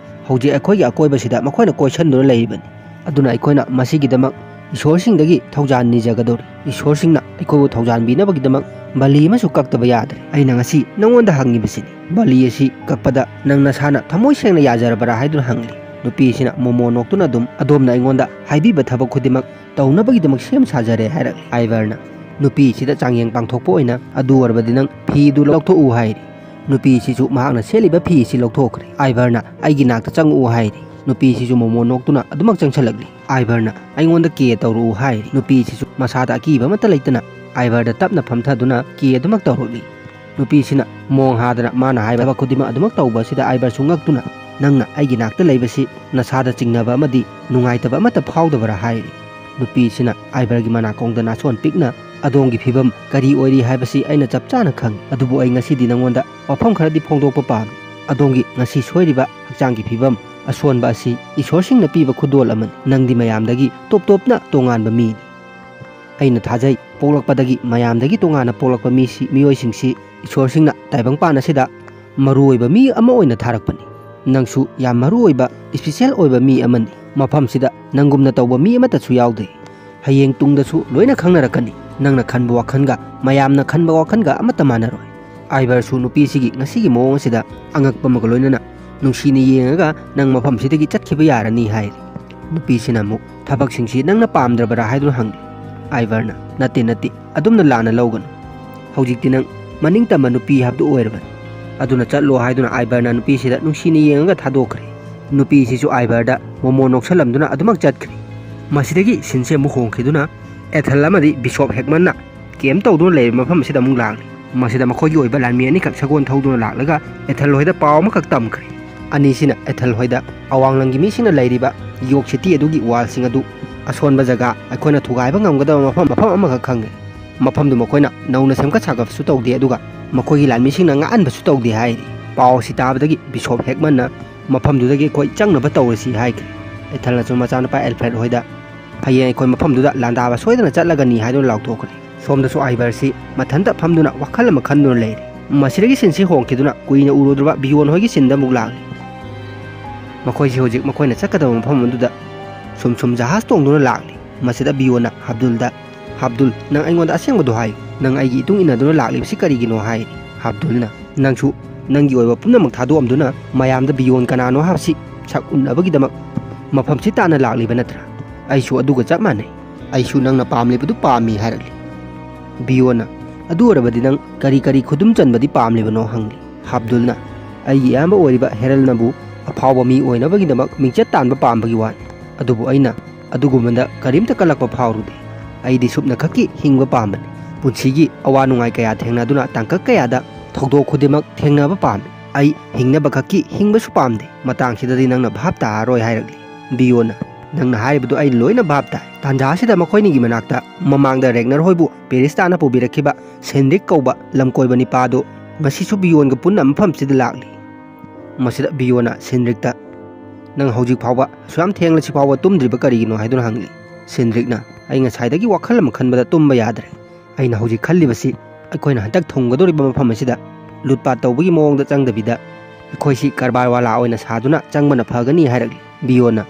ꯍꯧꯖꯤꯛ ꯑꯩꯈꯣꯏꯒꯤ ꯑꯀꯣꯏꯕꯁꯤꯗ ꯃꯈꯣꯏꯅ ꯀꯣꯏꯁꯟꯗꯨꯅ ꯂꯩꯔꯤꯕꯅꯤ꯫ ꯑꯗꯨꯅ ꯑꯩꯈꯣꯏꯅ ꯃꯁꯤꯒꯤꯗꯃꯛ ꯏꯁꯣꯔꯁꯤꯡꯗꯒꯤ ꯊꯧꯖꯥꯜ ꯅꯤꯖꯒꯗꯧꯔꯤ꯫ ꯏꯁꯣꯔꯁꯤꯡꯅ ꯑꯩꯈꯣꯏꯕꯨ ꯊꯧꯖꯥꯟꯕꯤꯅꯕꯒꯤꯗꯃꯛ ꯕꯥꯂꯤ ꯑꯃꯁꯨ ꯀꯛꯇꯕ ꯌꯥꯗ꯭ꯔꯦ꯫ ꯑꯩꯅ ꯉꯁꯤ ꯅꯉꯣꯟꯗ ꯍꯪꯉꯤꯕꯁꯤꯅꯤ, ꯕꯥꯂꯤ ꯑꯁꯤ ꯀꯛꯄꯗ ꯅꯪ ꯅꯁꯥꯅ ꯊꯃꯣꯏ ꯁꯦꯡꯅ ꯌꯥꯖꯔꯕ꯭ꯔꯥ ꯍꯥꯏꯗꯨꯅ ꯍꯪꯂꯤ꯫ ꯅꯨꯄꯤꯁꯤꯅ ꯃꯣꯃꯣꯟ ꯅꯣꯛꯇꯨꯅ ꯑꯗꯨꯝ, "ꯑꯗꯣꯝꯅ ꯑꯩꯉꯣꯟꯗ ꯍꯥꯏꯕꯤꯕ ꯊꯕꯛ ꯈꯨꯗꯤꯡꯃꯛ ꯇꯧꯅꯕꯒꯤꯗꯃꯛ ꯁꯦꯝ ꯁꯥꯖꯔꯦ" ꯍꯥꯏꯔꯛꯂꯤ꯫ ꯑꯥꯏꯚꯔꯅ ꯅꯨꯄꯤꯁꯤꯗ ꯆꯥꯡꯌꯦꯡ ꯄꯥꯡꯊꯣꯛꯄ ꯑꯣꯏꯅ, "ꯑꯗꯨ ꯑꯣꯏꯔꯕꯗꯤ ꯅꯪ ꯐꯤꯗꯨ ꯂꯧꯊꯣꯛꯎ" ꯍꯥꯏꯔꯤ꯫ ꯅꯨꯄꯤꯁꯤꯁꯨ ꯃꯍꯥꯛꯅ ꯁꯦꯠꯂꯤꯕ ꯐꯤ ꯑꯁꯤ ꯂꯧꯊꯣꯛꯈ꯭ꯔꯦ꯫ ꯑꯥꯏꯚꯔꯅ, "ꯑꯩꯒꯤ ꯅꯥꯛꯇ ꯆꯪꯉꯛꯎ" ꯍꯥꯏꯔꯤ꯫ ꯅꯨꯄꯤꯁꯤꯁꯨ ꯃꯣꯃꯣꯟ ꯅꯣꯛꯇꯨꯅ ꯑꯗꯨꯃꯛ ꯆꯪꯁꯤꯜꯂꯛꯂꯤ꯫ ꯑꯥꯏꯚꯔꯅ, "ꯑꯩꯉꯣꯟꯗ ꯀꯦ ꯇꯧꯔꯛꯎ" ꯍꯥꯏꯔꯤ꯫ ꯅꯨꯄꯤꯁꯤꯁꯨ ꯃꯁꯥꯗ ꯑꯀꯤꯕ ꯑꯃꯠꯇ ꯂꯩꯇꯅ ꯑꯥꯏꯚꯔꯗ ꯇꯞꯅ ꯐꯝꯊꯗꯨꯅ ꯀꯦ ꯑꯗꯨꯃꯛ ꯇꯧꯔꯛꯂꯤ꯫ ꯅꯨꯄꯤꯁꯤꯅ ꯃꯣꯡ ꯍꯥꯗꯅ ꯃꯥꯅ ꯍꯥꯏꯕ ꯊꯕꯛ ꯈꯨꯗꯤꯡꯃꯛ ꯑꯗꯨꯃꯛ ꯇꯧꯕ ꯑꯁꯤꯗ ꯑꯥꯏꯚꯔꯁꯨ ꯉꯛꯇꯨꯅ, "ꯅꯪꯅ ꯑꯩꯒꯤ ꯅꯥꯛꯇ ꯂꯩꯕꯁꯤ ꯅꯁꯥꯗ ꯆꯤꯡꯅꯕ ꯑꯃꯗꯤ ꯅꯨꯡꯉꯥꯏꯇꯕ ꯑꯃꯠꯇ ꯐꯥꯎꯗꯕ꯭ꯔꯥ?" ꯍꯥꯏꯔꯤ꯫ ꯅꯨꯄꯤꯁꯤꯅ ꯑꯥꯏꯚꯔꯒꯤ ꯃꯅꯥꯀꯣꯡꯗ ꯅꯥꯁꯣꯟ ꯄꯤꯛꯅ, "ꯑꯗꯣꯝꯒꯤ ꯐꯤꯕꯝ ꯀꯔꯤ ꯑꯣꯏꯔꯤ ꯍꯥꯏꯕꯁꯤ ꯑꯩꯅ ꯆꯞ ꯆꯥꯅ ꯈꯪꯏ, ꯑꯗꯨꯕꯨ ꯑꯩ ꯉꯁꯤꯗꯤ ꯅꯉꯣꯟꯗ ꯋꯥꯐꯝ ꯈꯔꯗꯤ ꯐꯣꯡꯗꯣꯛꯄ ꯄꯥꯝꯃꯤ꯫ ꯑꯗꯣꯝꯒꯤ ꯉꯁꯤ ꯁꯣꯏꯔꯤꯕ ꯍꯛꯆꯥꯡꯒꯤ ꯐꯤꯕꯝ ꯑꯁꯣꯟꯕ ꯑꯁꯤ ꯏꯁꯣꯔꯁꯤꯡꯅ ꯄꯤꯕ ꯈꯨꯗꯣꯜ ꯑꯃꯅꯤ꯫ ꯅꯪꯗꯤ ꯃꯌꯥꯝꯗꯒꯤ ꯇꯣꯞ ꯇꯣꯞꯅ ꯇꯣꯉꯥꯟꯕ ꯃꯤꯅꯤ꯫ ꯑꯩꯅ ꯊꯥꯖꯩ, ꯄꯣꯛꯂꯛꯄꯗꯒꯤ ꯃꯌꯥꯝꯗꯒꯤ ꯇꯣꯉꯥꯟꯅ ꯄꯣꯛꯂꯛꯄ ꯃꯤꯁꯤ, ꯃꯤꯑꯣꯏꯁꯤꯡꯁꯤ ꯏꯁꯣꯔꯁꯤꯡꯅ ꯇꯥꯏꯕꯪꯄꯥꯟ ꯑꯁꯤꯗ ꯃꯔꯨꯑꯣꯏꯕ ꯃꯤ ꯑꯃ ꯑꯣꯏꯅ ꯊꯥꯔꯛꯄꯅꯤ꯫ ꯅꯪꯁꯨ ꯌꯥꯝ ꯃꯔꯨꯑꯣꯏꯕ, ꯏꯁꯄꯤꯁꯦꯜ ꯑꯣꯏꯕ ꯃꯤ ꯑꯃꯅꯤ꯫ ꯃꯐꯝꯁꯤꯗ ꯅꯪꯒꯨꯝꯅ ꯇꯧꯕ ꯃꯤ ꯑꯃꯠꯇꯁꯨ ꯌꯥꯎꯗꯦ꯫ ꯍꯌꯦꯡ ꯇꯨꯡꯗꯁꯨ ꯂꯣꯏꯅ ꯈꯪꯅꯔꯛꯀꯅꯤ꯫ ꯅꯪꯅ ꯈꯟꯕ ꯋꯥꯈꯜꯒ ꯃꯌꯥꯝꯅ ꯈꯟꯕ ꯋꯥꯈꯜꯒ ꯑꯃꯠꯇ ꯃꯥꯟꯅꯔꯣꯏ꯫" ꯑꯥꯏꯚꯔꯁꯨ ꯅꯨꯄꯤꯁꯤꯒꯤ ꯉꯁꯤꯒꯤ ꯃꯑꯣꯡ ꯑꯁꯤꯗ ꯑꯉꯛꯄ ꯑꯃꯒ ꯂꯣꯏꯅꯅ, "ꯅꯨꯡꯁꯤꯅ ꯌꯦꯡꯉꯒ ꯅꯪ ꯃꯐꯝꯁꯤꯗꯒꯤ ꯆꯠꯈꯤꯕ ꯌꯥꯔꯅꯤ" ꯍꯥꯏꯔꯤ꯫ ꯅꯨꯄꯤꯁꯤꯅ ꯑꯃꯨꯛ, "ꯊꯕꯛꯁꯤꯡꯁꯤ ꯅꯪꯅ ꯄꯥꯝꯗ꯭ꯔꯕꯔꯥ?" ꯍꯥꯏꯗꯨꯅ ꯍꯪꯂꯤ꯫ ꯑꯥꯏꯚꯔꯅ, "ꯅꯠꯇꯦ, ꯅꯠꯇꯦ, ꯑꯗꯨꯝꯅ ꯂꯥꯟꯅ ꯂꯧꯒꯅꯨ꯫ ꯍꯧꯖꯤꯛꯇꯤ ꯅꯪ ꯃꯅꯤꯡ ꯇꯝꯕ ꯅꯨꯄꯤ ꯍꯥꯏꯕꯗꯨ ꯑꯣꯏꯔꯕꯅꯤ꯫ ꯑꯗꯨꯅ ꯆꯠꯂꯣ" ꯍꯥꯏꯗꯨꯅ ꯑꯥꯏꯚꯔꯅ ꯅꯨꯄꯤꯁꯤꯗ ꯅꯨꯡꯁꯤꯅ ꯌꯦꯡꯉꯒ ꯊꯥꯗꯣꯛꯈ꯭ꯔꯦ꯫ ꯅꯨꯄꯤꯁꯤꯁꯨ ꯑꯥꯏꯚꯔꯗ ꯃꯣꯃꯣ ꯅꯣꯛꯁꯜꯂꯝꯗꯨꯅ ꯑꯗꯨꯃꯛ ꯆꯠꯈ꯭ꯔꯦ꯫ ꯃꯁꯤꯗꯒꯤ ꯁꯤꯟꯁꯦ ꯑꯃꯨꯛ ꯍꯣꯡꯈꯤꯗꯨꯅ ꯑꯦꯊꯜ ꯑꯃꯗꯤ ꯕꯤꯁꯣꯞ ꯍꯦꯛꯃꯟꯅ ꯀꯦꯝ ꯇꯧꯗꯨꯅ ꯂꯩꯔꯤꯕ ꯃꯐꯝ ꯑꯁꯤꯗ ꯑꯃꯨꯛ ꯂꯥꯛꯂꯤ꯫ ꯃꯁꯤꯗ ꯃꯈꯣꯏꯒꯤ ꯑꯣꯏꯕ ꯂꯥꯟꯃꯤ ꯑꯅꯤꯈꯛ ꯁꯒꯣꯜ ꯊꯧꯗꯨꯅ ꯂꯥꯛꯂꯒ ꯑꯦꯊꯜ ꯍꯣꯏꯗ ꯄꯥꯎ ꯑꯃꯈꯛ ꯇꯝꯈ꯭ꯔꯦ꯫ ꯑꯅꯤꯁꯤꯅ ꯑꯦꯊꯜ ꯍꯣꯏꯗ ꯑꯋꯥꯡꯂꯪꯒꯤ ꯃꯤꯁꯤꯡꯅ ꯂꯩꯔꯤꯕ ꯌꯣꯛ ꯁꯤꯇꯤ ꯑꯗꯨꯒꯤ ꯋꯥꯜꯁꯤꯡ ꯑꯗꯨ ꯑꯁꯣꯟꯕ ꯖꯒꯥ, ꯑꯩꯈꯣꯏꯅ ꯊꯨꯒꯥꯏꯕ ꯉꯝꯒꯗꯕ ꯃꯐꯝ, ꯃꯐꯝ ꯑꯃꯈꯛ ꯈꯪꯉꯦ꯫ ꯃꯐꯝꯗꯨ ꯃꯈꯣꯏꯅ ꯅꯧꯅ ꯁꯦꯝꯒꯠ ꯁꯥꯒꯠꯄꯁꯨ ꯇꯧꯗꯦ, ꯑꯗꯨꯒ ꯃꯈꯣꯏꯒꯤ ꯂꯥꯟꯃꯤꯁꯤꯡꯅ ꯉꯥꯛꯍꯟꯕꯁꯨ ꯇꯧꯗꯦ ꯍꯥꯏꯔꯤ꯫ ꯄꯥꯎ ꯑꯁꯤ ꯇꯥꯕꯗꯒꯤ ꯕꯤꯁꯣꯞ ꯍꯦꯛꯃꯟꯅ, "ꯃꯐꯝꯗꯨꯗꯒꯤ ꯑꯩꯈꯣꯏ ꯆꯪꯅꯕ ꯇꯧꯔꯁꯤ" ꯍꯥꯏꯈ꯭ꯔꯦ꯫ ꯑꯦꯊꯜꯅꯁꯨ ꯃꯆꯥꯅꯨꯄꯥ ꯑꯦꯜꯐ꯭ꯔꯦꯗ ꯍꯣꯏꯗ, "ꯍꯌꯦꯡ ꯑꯩꯈꯣꯏ ꯃꯐꯝꯗꯨꯗ ꯂꯥꯟꯗꯥꯕ ꯁꯣꯏꯗꯅ ꯆꯠꯂꯒꯅꯤ" ꯍꯥꯏꯗꯨꯅ ꯂꯥꯎꯊꯣꯛꯈ꯭ꯔꯦ꯫ ꯁꯣꯝꯗꯁꯨ ꯑꯥꯏꯚꯔꯁꯤ ꯃꯊꯟꯇ ꯐꯝꯗꯨꯅ ꯋꯥꯈꯜ ꯑꯃ ꯈꯟꯗꯨꯅ ꯂꯩꯔꯤ꯫ ꯃꯁꯤꯗꯒꯤ ꯁꯤꯟꯁꯤ ꯍꯣꯡꯈꯤꯗꯨꯅ ꯀꯨꯏꯅ ꯎꯔꯨꯗ꯭ꯔꯕ ꯕꯤꯌꯣꯟ ꯍꯣꯏꯒꯤ ꯁꯤꯟꯗ ꯑꯃꯨꯛ ꯂꯥꯛꯂꯤ꯫ ꯃꯈꯣꯏꯁꯤ ꯍꯧꯖꯤꯛ ꯃꯈꯣꯏꯅ ꯆꯠꯀꯗꯕ ꯃꯐꯝ ꯑꯗꯨꯗ ꯁꯨꯝ ꯁꯨꯝ ꯖꯍꯥꯖ ꯇꯣꯡꯗꯨꯅ ꯂꯥꯛꯂꯤ꯫ ꯃꯁꯤꯗ ꯕꯤꯌꯣꯟꯅ ꯑꯕꯗꯨꯜꯗ, "ꯍꯥꯕꯗꯨꯜ, ꯅꯪ ꯑꯩꯉꯣꯟꯗ ꯑꯁꯦꯡꯕꯗꯨ ꯍꯥꯏ꯫ ꯅꯪ ꯑꯩꯒꯤ ꯏꯇꯨꯡ ꯏꯟꯅꯗꯨꯅ ꯂꯥꯛꯂꯤꯕꯁꯤ ꯀꯔꯤꯒꯤꯅꯣ?" ꯍꯥꯏꯔꯤ꯫ ꯍꯥꯕꯗꯨꯜꯅ, "ꯅꯪꯁꯨ ꯅꯪꯒꯤ ꯑꯣꯏꯕ ꯄꯨꯝꯅꯃꯛ ꯊꯥꯗꯣꯛꯑꯝꯗꯨꯅ ꯃꯌꯥꯝꯗ ꯕꯤꯌꯣꯟ ꯀꯅꯥꯅꯣ ꯍꯥꯏꯕꯁꯤ ꯁꯛ ꯎꯠꯅꯕꯒꯤꯗꯃꯛ ꯃꯐꯝꯁꯤ ꯇꯥꯟꯅ ꯂꯥꯛꯂꯤꯕ ꯅꯠꯇ꯭ꯔꯥ? ꯑꯩꯁꯨ ꯑꯗꯨꯒ ꯆꯞ ꯃꯥꯟꯅꯩ꯫ ꯑꯩꯁꯨ ꯅꯪꯅ ꯄꯥꯝꯂꯤꯕꯗꯨ ꯄꯥꯝꯃꯤ" ꯍꯥꯏꯔꯛꯂꯤ꯫ ꯕꯤꯌꯣꯟꯅ, "ꯑꯗꯨ ꯑꯣꯏꯔꯕꯗꯤ ꯅꯪ ꯀꯔꯤ ꯀꯔꯤ ꯈꯨꯗꯨꯝ ꯆꯟꯕꯗꯤ ꯄꯥꯝꯂꯤꯕꯅꯣ?" ꯍꯪꯂꯤ꯫ ꯍꯥꯕꯗꯨꯜꯅ, "ꯑꯩꯒꯤ ꯑꯌꯥꯝꯕ ꯑꯣꯏꯔꯤꯕ ꯍꯦꯔꯜꯅꯕꯨ ꯑꯐꯥꯎꯕ ꯃꯤ ꯑꯣꯏꯅꯕꯒꯤꯗꯃꯛ ꯃꯤꯡꯆꯠ ꯇꯥꯟꯕ ꯄꯥꯝꯕꯒꯤ ꯋꯥꯅꯤ꯫ ꯑꯗꯨꯕꯨ ꯑꯩꯅ ꯑꯗꯨꯒꯨꯝꯕꯗ ꯀꯔꯤꯝꯇ ꯀꯜꯂꯛꯄ ꯐꯥꯎꯔꯨꯗꯦ꯫ ꯑꯩꯗꯤ ꯁꯨꯞꯅꯈꯛꯀꯤ ꯍꯤꯡꯕ ꯄꯥꯝꯕꯅꯤ꯫ ꯄꯨꯟꯁꯤꯒꯤ ꯑꯋꯥ ꯅꯨꯡꯉꯥꯏ ꯀꯌꯥ ꯊꯦꯡꯅꯗꯨꯅ ꯇꯥꯡꯀꯛ ꯀꯌꯥꯗ ꯊꯧꯗꯣꯛ ꯈꯨꯗꯤꯡꯃꯛ ꯊꯦꯡꯅꯕ ꯄꯥꯝꯃꯤ꯫ ꯑꯩ ꯍꯤꯡꯅꯕ ꯈꯛꯀꯤ ꯍꯤꯡꯕꯁꯨ ꯄꯥꯝꯗꯦ꯫ ꯃꯇꯥꯡꯁꯤꯗꯗꯤ ꯅꯪꯅ ꯚꯥꯞ ꯇꯥꯔꯔꯣꯏ" ꯍꯥꯏꯔꯛꯂꯤ꯫ ꯕꯤꯌꯣꯟꯅ, "ꯅꯪꯅ ꯍꯥꯏꯔꯤꯕꯗꯨ ꯑꯩ ꯂꯣꯏꯅ ꯚꯥꯞ ꯇꯥꯏ꯫ ꯇꯥꯟꯖꯥ ꯑꯁꯤꯗ ꯃꯈꯣꯏꯅꯤꯒꯤ ꯃꯅꯥꯛꯇ ꯃꯃꯥꯡꯗ ꯔꯦꯒꯅꯔ ꯍꯣꯏꯕꯨ ꯄꯦꯔꯤꯁ ꯇꯥꯟꯅ ꯄꯨꯕꯤꯔꯛꯈꯤꯕ ꯁꯦꯟꯗ꯭ꯔꯤꯛ ꯀꯧꯕ ꯂꯝꯀꯣꯏꯕ ꯅꯤꯄꯥꯗꯨ ꯉꯁꯤꯁꯨ ꯕꯤꯌꯣꯟꯒ ꯄꯨꯟꯅ ꯃꯐꯝꯁꯤꯗ ꯂꯥꯛꯂꯤ"꯫ ꯃꯁꯤꯗ ꯕꯤꯌꯣꯟꯅ ꯁꯦꯟꯗ꯭ꯔꯤꯛꯇ, "ꯅꯪ ꯍꯧꯖꯤꯛ ꯐꯥꯎꯕ ꯑꯁꯨꯛ ꯌꯥꯝ ꯊꯦꯡꯂꯁꯤ ꯐꯥꯎꯕ ꯇꯨꯝꯗ꯭ꯔꯤꯕ ꯀꯔꯤꯒꯤꯅꯣ?" ꯍꯥꯏꯗꯨꯅ ꯍꯪꯂꯤ꯫ ꯁꯦꯟꯗ꯭ꯔꯤꯛꯅ, "ꯑꯩ ꯉꯁꯥꯏꯗꯒꯤ ꯋꯥꯈꯜ ꯑꯃ ꯈꯟꯕꯗ ꯇꯨꯝꯕ ꯌꯥꯗ꯭ꯔꯦ꯫ ꯑꯩꯅ ꯍꯧꯖꯤꯛ ꯈꯜꯂꯤꯕꯁꯤ ꯑꯩꯈꯣꯏꯅ ꯍꯟꯗꯛ ꯊꯨꯡꯒꯗꯧꯔꯤꯕ ꯃꯐꯝ ꯑꯁꯤꯗ ꯂꯨꯠꯄꯥꯠ ꯇꯧꯕꯒꯤ ꯃꯑꯣꯡꯗ ꯆꯪꯗꯕꯤꯗ ꯑꯩꯈꯣꯏꯁꯤ ꯀꯔꯕꯥꯔ ꯋꯥꯂꯥ ꯑꯣꯏꯅ ꯁꯥꯗꯨꯅ ꯆꯪꯕꯅ ꯐꯒꯅꯤ" ꯍꯥꯏꯔꯛꯂꯤ꯫ ꯕꯤꯌꯣꯟꯅ,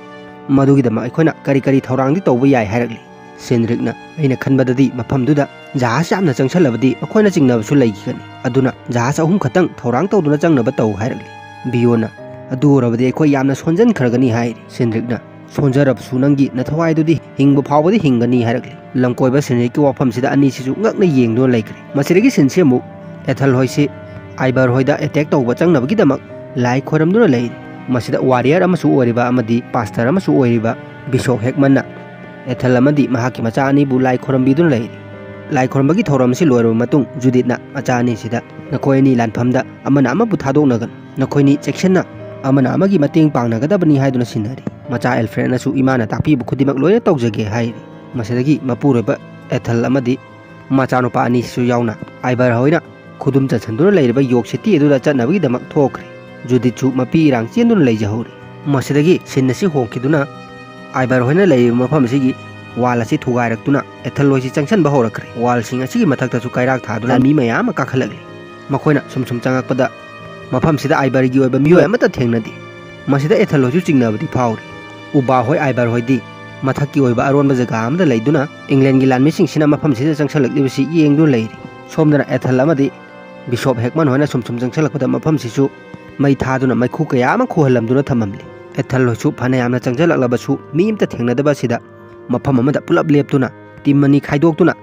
"ꯃꯗꯨꯒꯤꯗꯃꯛ ꯑꯩꯈꯣꯏꯅ ꯀꯔꯤ ꯀꯔꯤ ꯊꯧꯔꯥꯡꯗꯤ ꯇꯧꯕ ꯌꯥꯏ?" ꯍꯥꯏꯔꯛꯂꯤ꯫ ꯁꯦꯟꯗ꯭ꯔꯤꯛꯅ, "ꯑꯩꯅ ꯈꯟꯕꯗꯗꯤ ꯃꯐꯝꯗꯨꯗ ꯖꯍꯥꯖ ꯌꯥꯝꯅ ꯆꯪꯁꯜꯂꯕꯗꯤ ꯃꯈꯣꯏꯅ ꯆꯤꯡꯅꯕꯁꯨ ꯂꯩꯈꯤꯒꯅꯤ꯫ ꯑꯗꯨꯅ ꯖꯍꯥꯖ ꯑꯍꯨꯝ ꯈꯛꯇꯪ ꯊꯧꯔꯥꯡ ꯇꯧꯗꯨꯅ ꯆꯪꯅꯕ ꯇꯧ" ꯍꯥꯏꯔꯛꯂꯤ꯫ ꯕꯤꯌꯣꯟꯅ, "ꯑꯗꯨ ꯑꯣꯏꯔꯕꯗꯤ ꯑꯩꯈꯣꯏ ꯌꯥꯝꯅ ꯁꯣꯟꯖꯟꯈ꯭ꯔꯒꯅꯤ" ꯍꯥꯏꯔꯤ꯫ ꯁꯦꯟꯗ꯭ꯔꯤꯛꯅ, "ꯁꯣꯟꯖꯔꯕꯁꯨ ꯅꯪꯒꯤ ꯅꯊꯋꯥꯏꯗꯨꯗꯤ ꯍꯤꯡꯕ ꯐꯥꯎꯕꯗꯤ ꯍꯤꯡꯒꯅꯤ" ꯍꯥꯏꯔꯛꯂꯤ꯫ ꯂꯝꯀꯣꯏꯕ ꯁꯦꯟꯗ꯭ꯔꯤꯛꯀꯤ ꯋꯥꯐꯝꯁꯤꯗ ꯑꯅꯤꯁꯤꯁꯨ ꯉꯛꯅ ꯌꯦꯡꯗꯨꯅ ꯂꯩꯈ꯭ꯔꯦ꯫ ꯃꯁꯤꯗꯒꯤ ꯁꯤꯟꯁꯤ ꯑꯃꯨꯛ ꯑꯦꯊꯜ ꯍꯣꯏꯁꯤ ꯑꯥꯏꯕꯔ ꯍꯣꯏꯗ ꯑꯦꯇꯦꯛ ꯇꯧꯕ ꯆꯪꯅꯕꯒꯤꯗꯃꯛ ꯂꯥꯏ ꯈꯣꯏꯔꯝꯗꯨꯅ ꯂꯩꯔꯤ꯫ ꯃꯁꯤꯗ ꯋꯥꯔꯤꯌꯔ ꯑꯃꯁꯨ ꯑꯣꯏꯔꯤꯕ ꯑꯃꯗꯤ ꯄꯥꯁꯇꯔ ꯑꯃꯁꯨ ꯑꯣꯏꯔꯤꯕ ꯕꯤꯁꯣꯞ ꯍꯦꯛꯃꯟꯅ ꯑꯦꯊꯜ ꯑꯃꯗꯤ ꯃꯍꯥꯛꯀꯤ ꯃꯆꯥ ꯑꯅꯤꯕꯨ ꯂꯥꯏ ꯈꯣꯏꯔꯝꯕꯤꯗꯨꯅ ꯂꯩꯔꯤ꯫ ꯂꯥꯏ ꯈꯣꯏꯔꯝꯕꯒꯤ ꯊꯧꯔꯝ ꯑꯁꯤ ꯂꯣꯏꯔꯕ ꯃꯇꯨꯡ ꯖꯨꯗꯤꯠꯅ ꯃꯆꯥ ꯑꯅꯤꯁꯤꯗ, "ꯅꯈꯣꯏ ꯑꯅꯤ ꯂꯥꯟꯐꯝꯗ ꯑꯃꯅ ꯑꯃꯕꯨ ꯊꯥꯗꯣꯛꯅꯒꯅꯨ꯫ ꯅꯈꯣꯏꯅꯤ ꯆꯦꯛꯁꯤꯟꯅ ꯑꯃꯅ ꯑꯃꯒꯤ ꯃꯇꯦꯡ ꯄꯥꯡꯅꯒꯗꯕꯅꯤ" ꯍꯥꯏꯗꯨꯅ ꯁꯤꯟꯅꯔꯤ꯫ ꯃꯆꯥ ꯑꯦꯜꯐ꯭ꯔꯦꯗꯅꯁꯨ, "ꯏꯃꯥꯅ ꯇꯥꯛꯄꯤꯕ ꯈꯨꯗꯤꯡꯃꯛ ꯂꯣꯏꯅ ꯇꯧꯖꯒꯦ" ꯍꯥꯏꯔꯤ꯫ ꯃꯁꯤꯗꯒꯤ ꯃꯄꯨꯔꯣꯏꯕ ꯑꯦꯊꯜ ꯑꯃꯗꯤ ꯃꯆꯥꯅꯨꯄꯥ ꯑꯅꯤꯁꯤꯁꯨ ꯌꯥꯎꯅ ꯑꯥꯏꯕꯔ ꯍꯣꯏꯅ ꯈꯨꯗꯨꯝ ꯆꯟꯁꯤꯟꯗꯨꯅ ꯂꯩꯔꯤꯕ ꯌꯣꯛ ꯁꯤꯇꯤ ꯑꯗꯨꯗ ꯆꯠꯅꯕꯒꯤꯗꯃꯛ ꯊꯣꯛꯈ꯭ꯔꯦ꯫ ꯖꯨꯗꯤꯠꯁꯨ ꯃꯄꯤ ꯏꯔꯥꯡ ꯆꯦꯟꯗꯨꯅ ꯂꯩꯖꯍꯧꯔꯤ꯫ ꯃꯁꯤꯗꯒꯤ ꯁꯤꯟ ꯑꯁꯤ ꯍꯣꯡꯈꯤꯗꯨꯅ ꯑꯥꯏꯕꯔ ꯍꯣꯏꯅ ꯂꯩꯔꯤꯕ ꯃꯐꯝ ꯑꯁꯤꯒꯤ ꯋꯥꯜ ꯑꯁꯤ ꯊꯨꯒꯥꯏꯔꯛꯇꯨꯅ ꯑꯦꯊꯜ ꯍꯣꯏꯁꯤ ꯆꯪꯁꯤꯟꯕ ꯍꯧꯔꯛꯈ꯭ꯔꯦ꯫ ꯋꯥꯜꯁꯤꯡ ꯑꯁꯤꯒꯤ ꯃꯊꯛꯇꯁꯨ ꯀꯩꯔꯥꯛ ꯊꯥꯗꯨꯅ ꯃꯤ ꯃꯌꯥꯝ ꯑꯃ ꯀꯥꯈꯠꯂꯛꯂꯤ꯫ ꯃꯈꯣꯏꯅ ꯁꯨꯝ ꯁꯨꯝ ꯆꯪꯉꯛꯄꯗ ꯃꯐꯝꯁꯤꯗ ꯑꯥꯏꯕꯔꯒꯤ ꯑꯣꯏꯕ ꯃꯤꯑꯣꯏ ꯑꯃꯠꯇ ꯊꯦꯡꯅꯗꯦ꯫ ꯃꯁꯤꯗ ꯑꯦꯊꯜ ꯍꯣꯏꯁꯨ ꯆꯤꯡꯅꯕꯗꯤ ꯐꯥꯎꯔꯤ꯫ ꯎꯕꯥ ꯍꯣꯏ, ꯑꯥꯏꯕꯔ ꯍꯣꯏꯗꯤ ꯃꯊꯛꯀꯤ ꯑꯣꯏꯕ ꯑꯔꯣꯟꯕ ꯖꯒꯥ ꯑꯃꯗ ꯂꯩꯗꯨꯅ ꯏꯪꯂꯦꯟꯒꯤ ꯂꯥꯟꯃꯤꯁꯤꯡꯁꯤꯅ ꯃꯐꯝꯁꯤꯗ ꯆꯪꯁꯤꯜꯂꯛꯂꯤꯕꯁꯤ ꯌꯦꯡꯗꯨꯅ ꯂꯩꯔꯤ꯫ ꯁꯣꯝꯗꯅ ꯑꯦꯊꯜ ꯑꯃꯗꯤ ꯕꯤꯁꯣꯞ ꯍꯦꯛꯃꯟ ꯍꯣꯏꯅ ꯁꯨꯝ ꯁꯨꯝ ꯆꯪꯁꯤꯜꯂꯛꯄꯗ ꯃꯐꯝꯁꯤꯁꯨ ꯃꯩ ꯊꯥꯗꯨꯅ ꯃꯩꯈꯨ ꯀꯌꯥ ꯑꯃ ꯈꯨꯍꯜꯂꯝꯗꯨꯅ ꯊꯝꯃꯝꯂꯤ꯫ ꯑꯦꯊꯜ ꯍꯣꯏꯁꯨ ꯐꯅꯌꯥꯝꯅ ꯆꯪꯁꯤꯜꯂꯛꯂꯕꯁꯨ ꯃꯤ ꯑꯃꯠꯇ ꯊꯦꯡꯅꯗꯕ ꯑꯁꯤꯗ ꯃꯐꯝ ꯑꯃꯗ ꯄꯨꯂꯞ ꯂꯦꯞꯇꯨꯅ ꯇꯤꯝ ꯑꯅꯤ ꯈꯥꯏꯗꯣꯛꯇꯨꯅ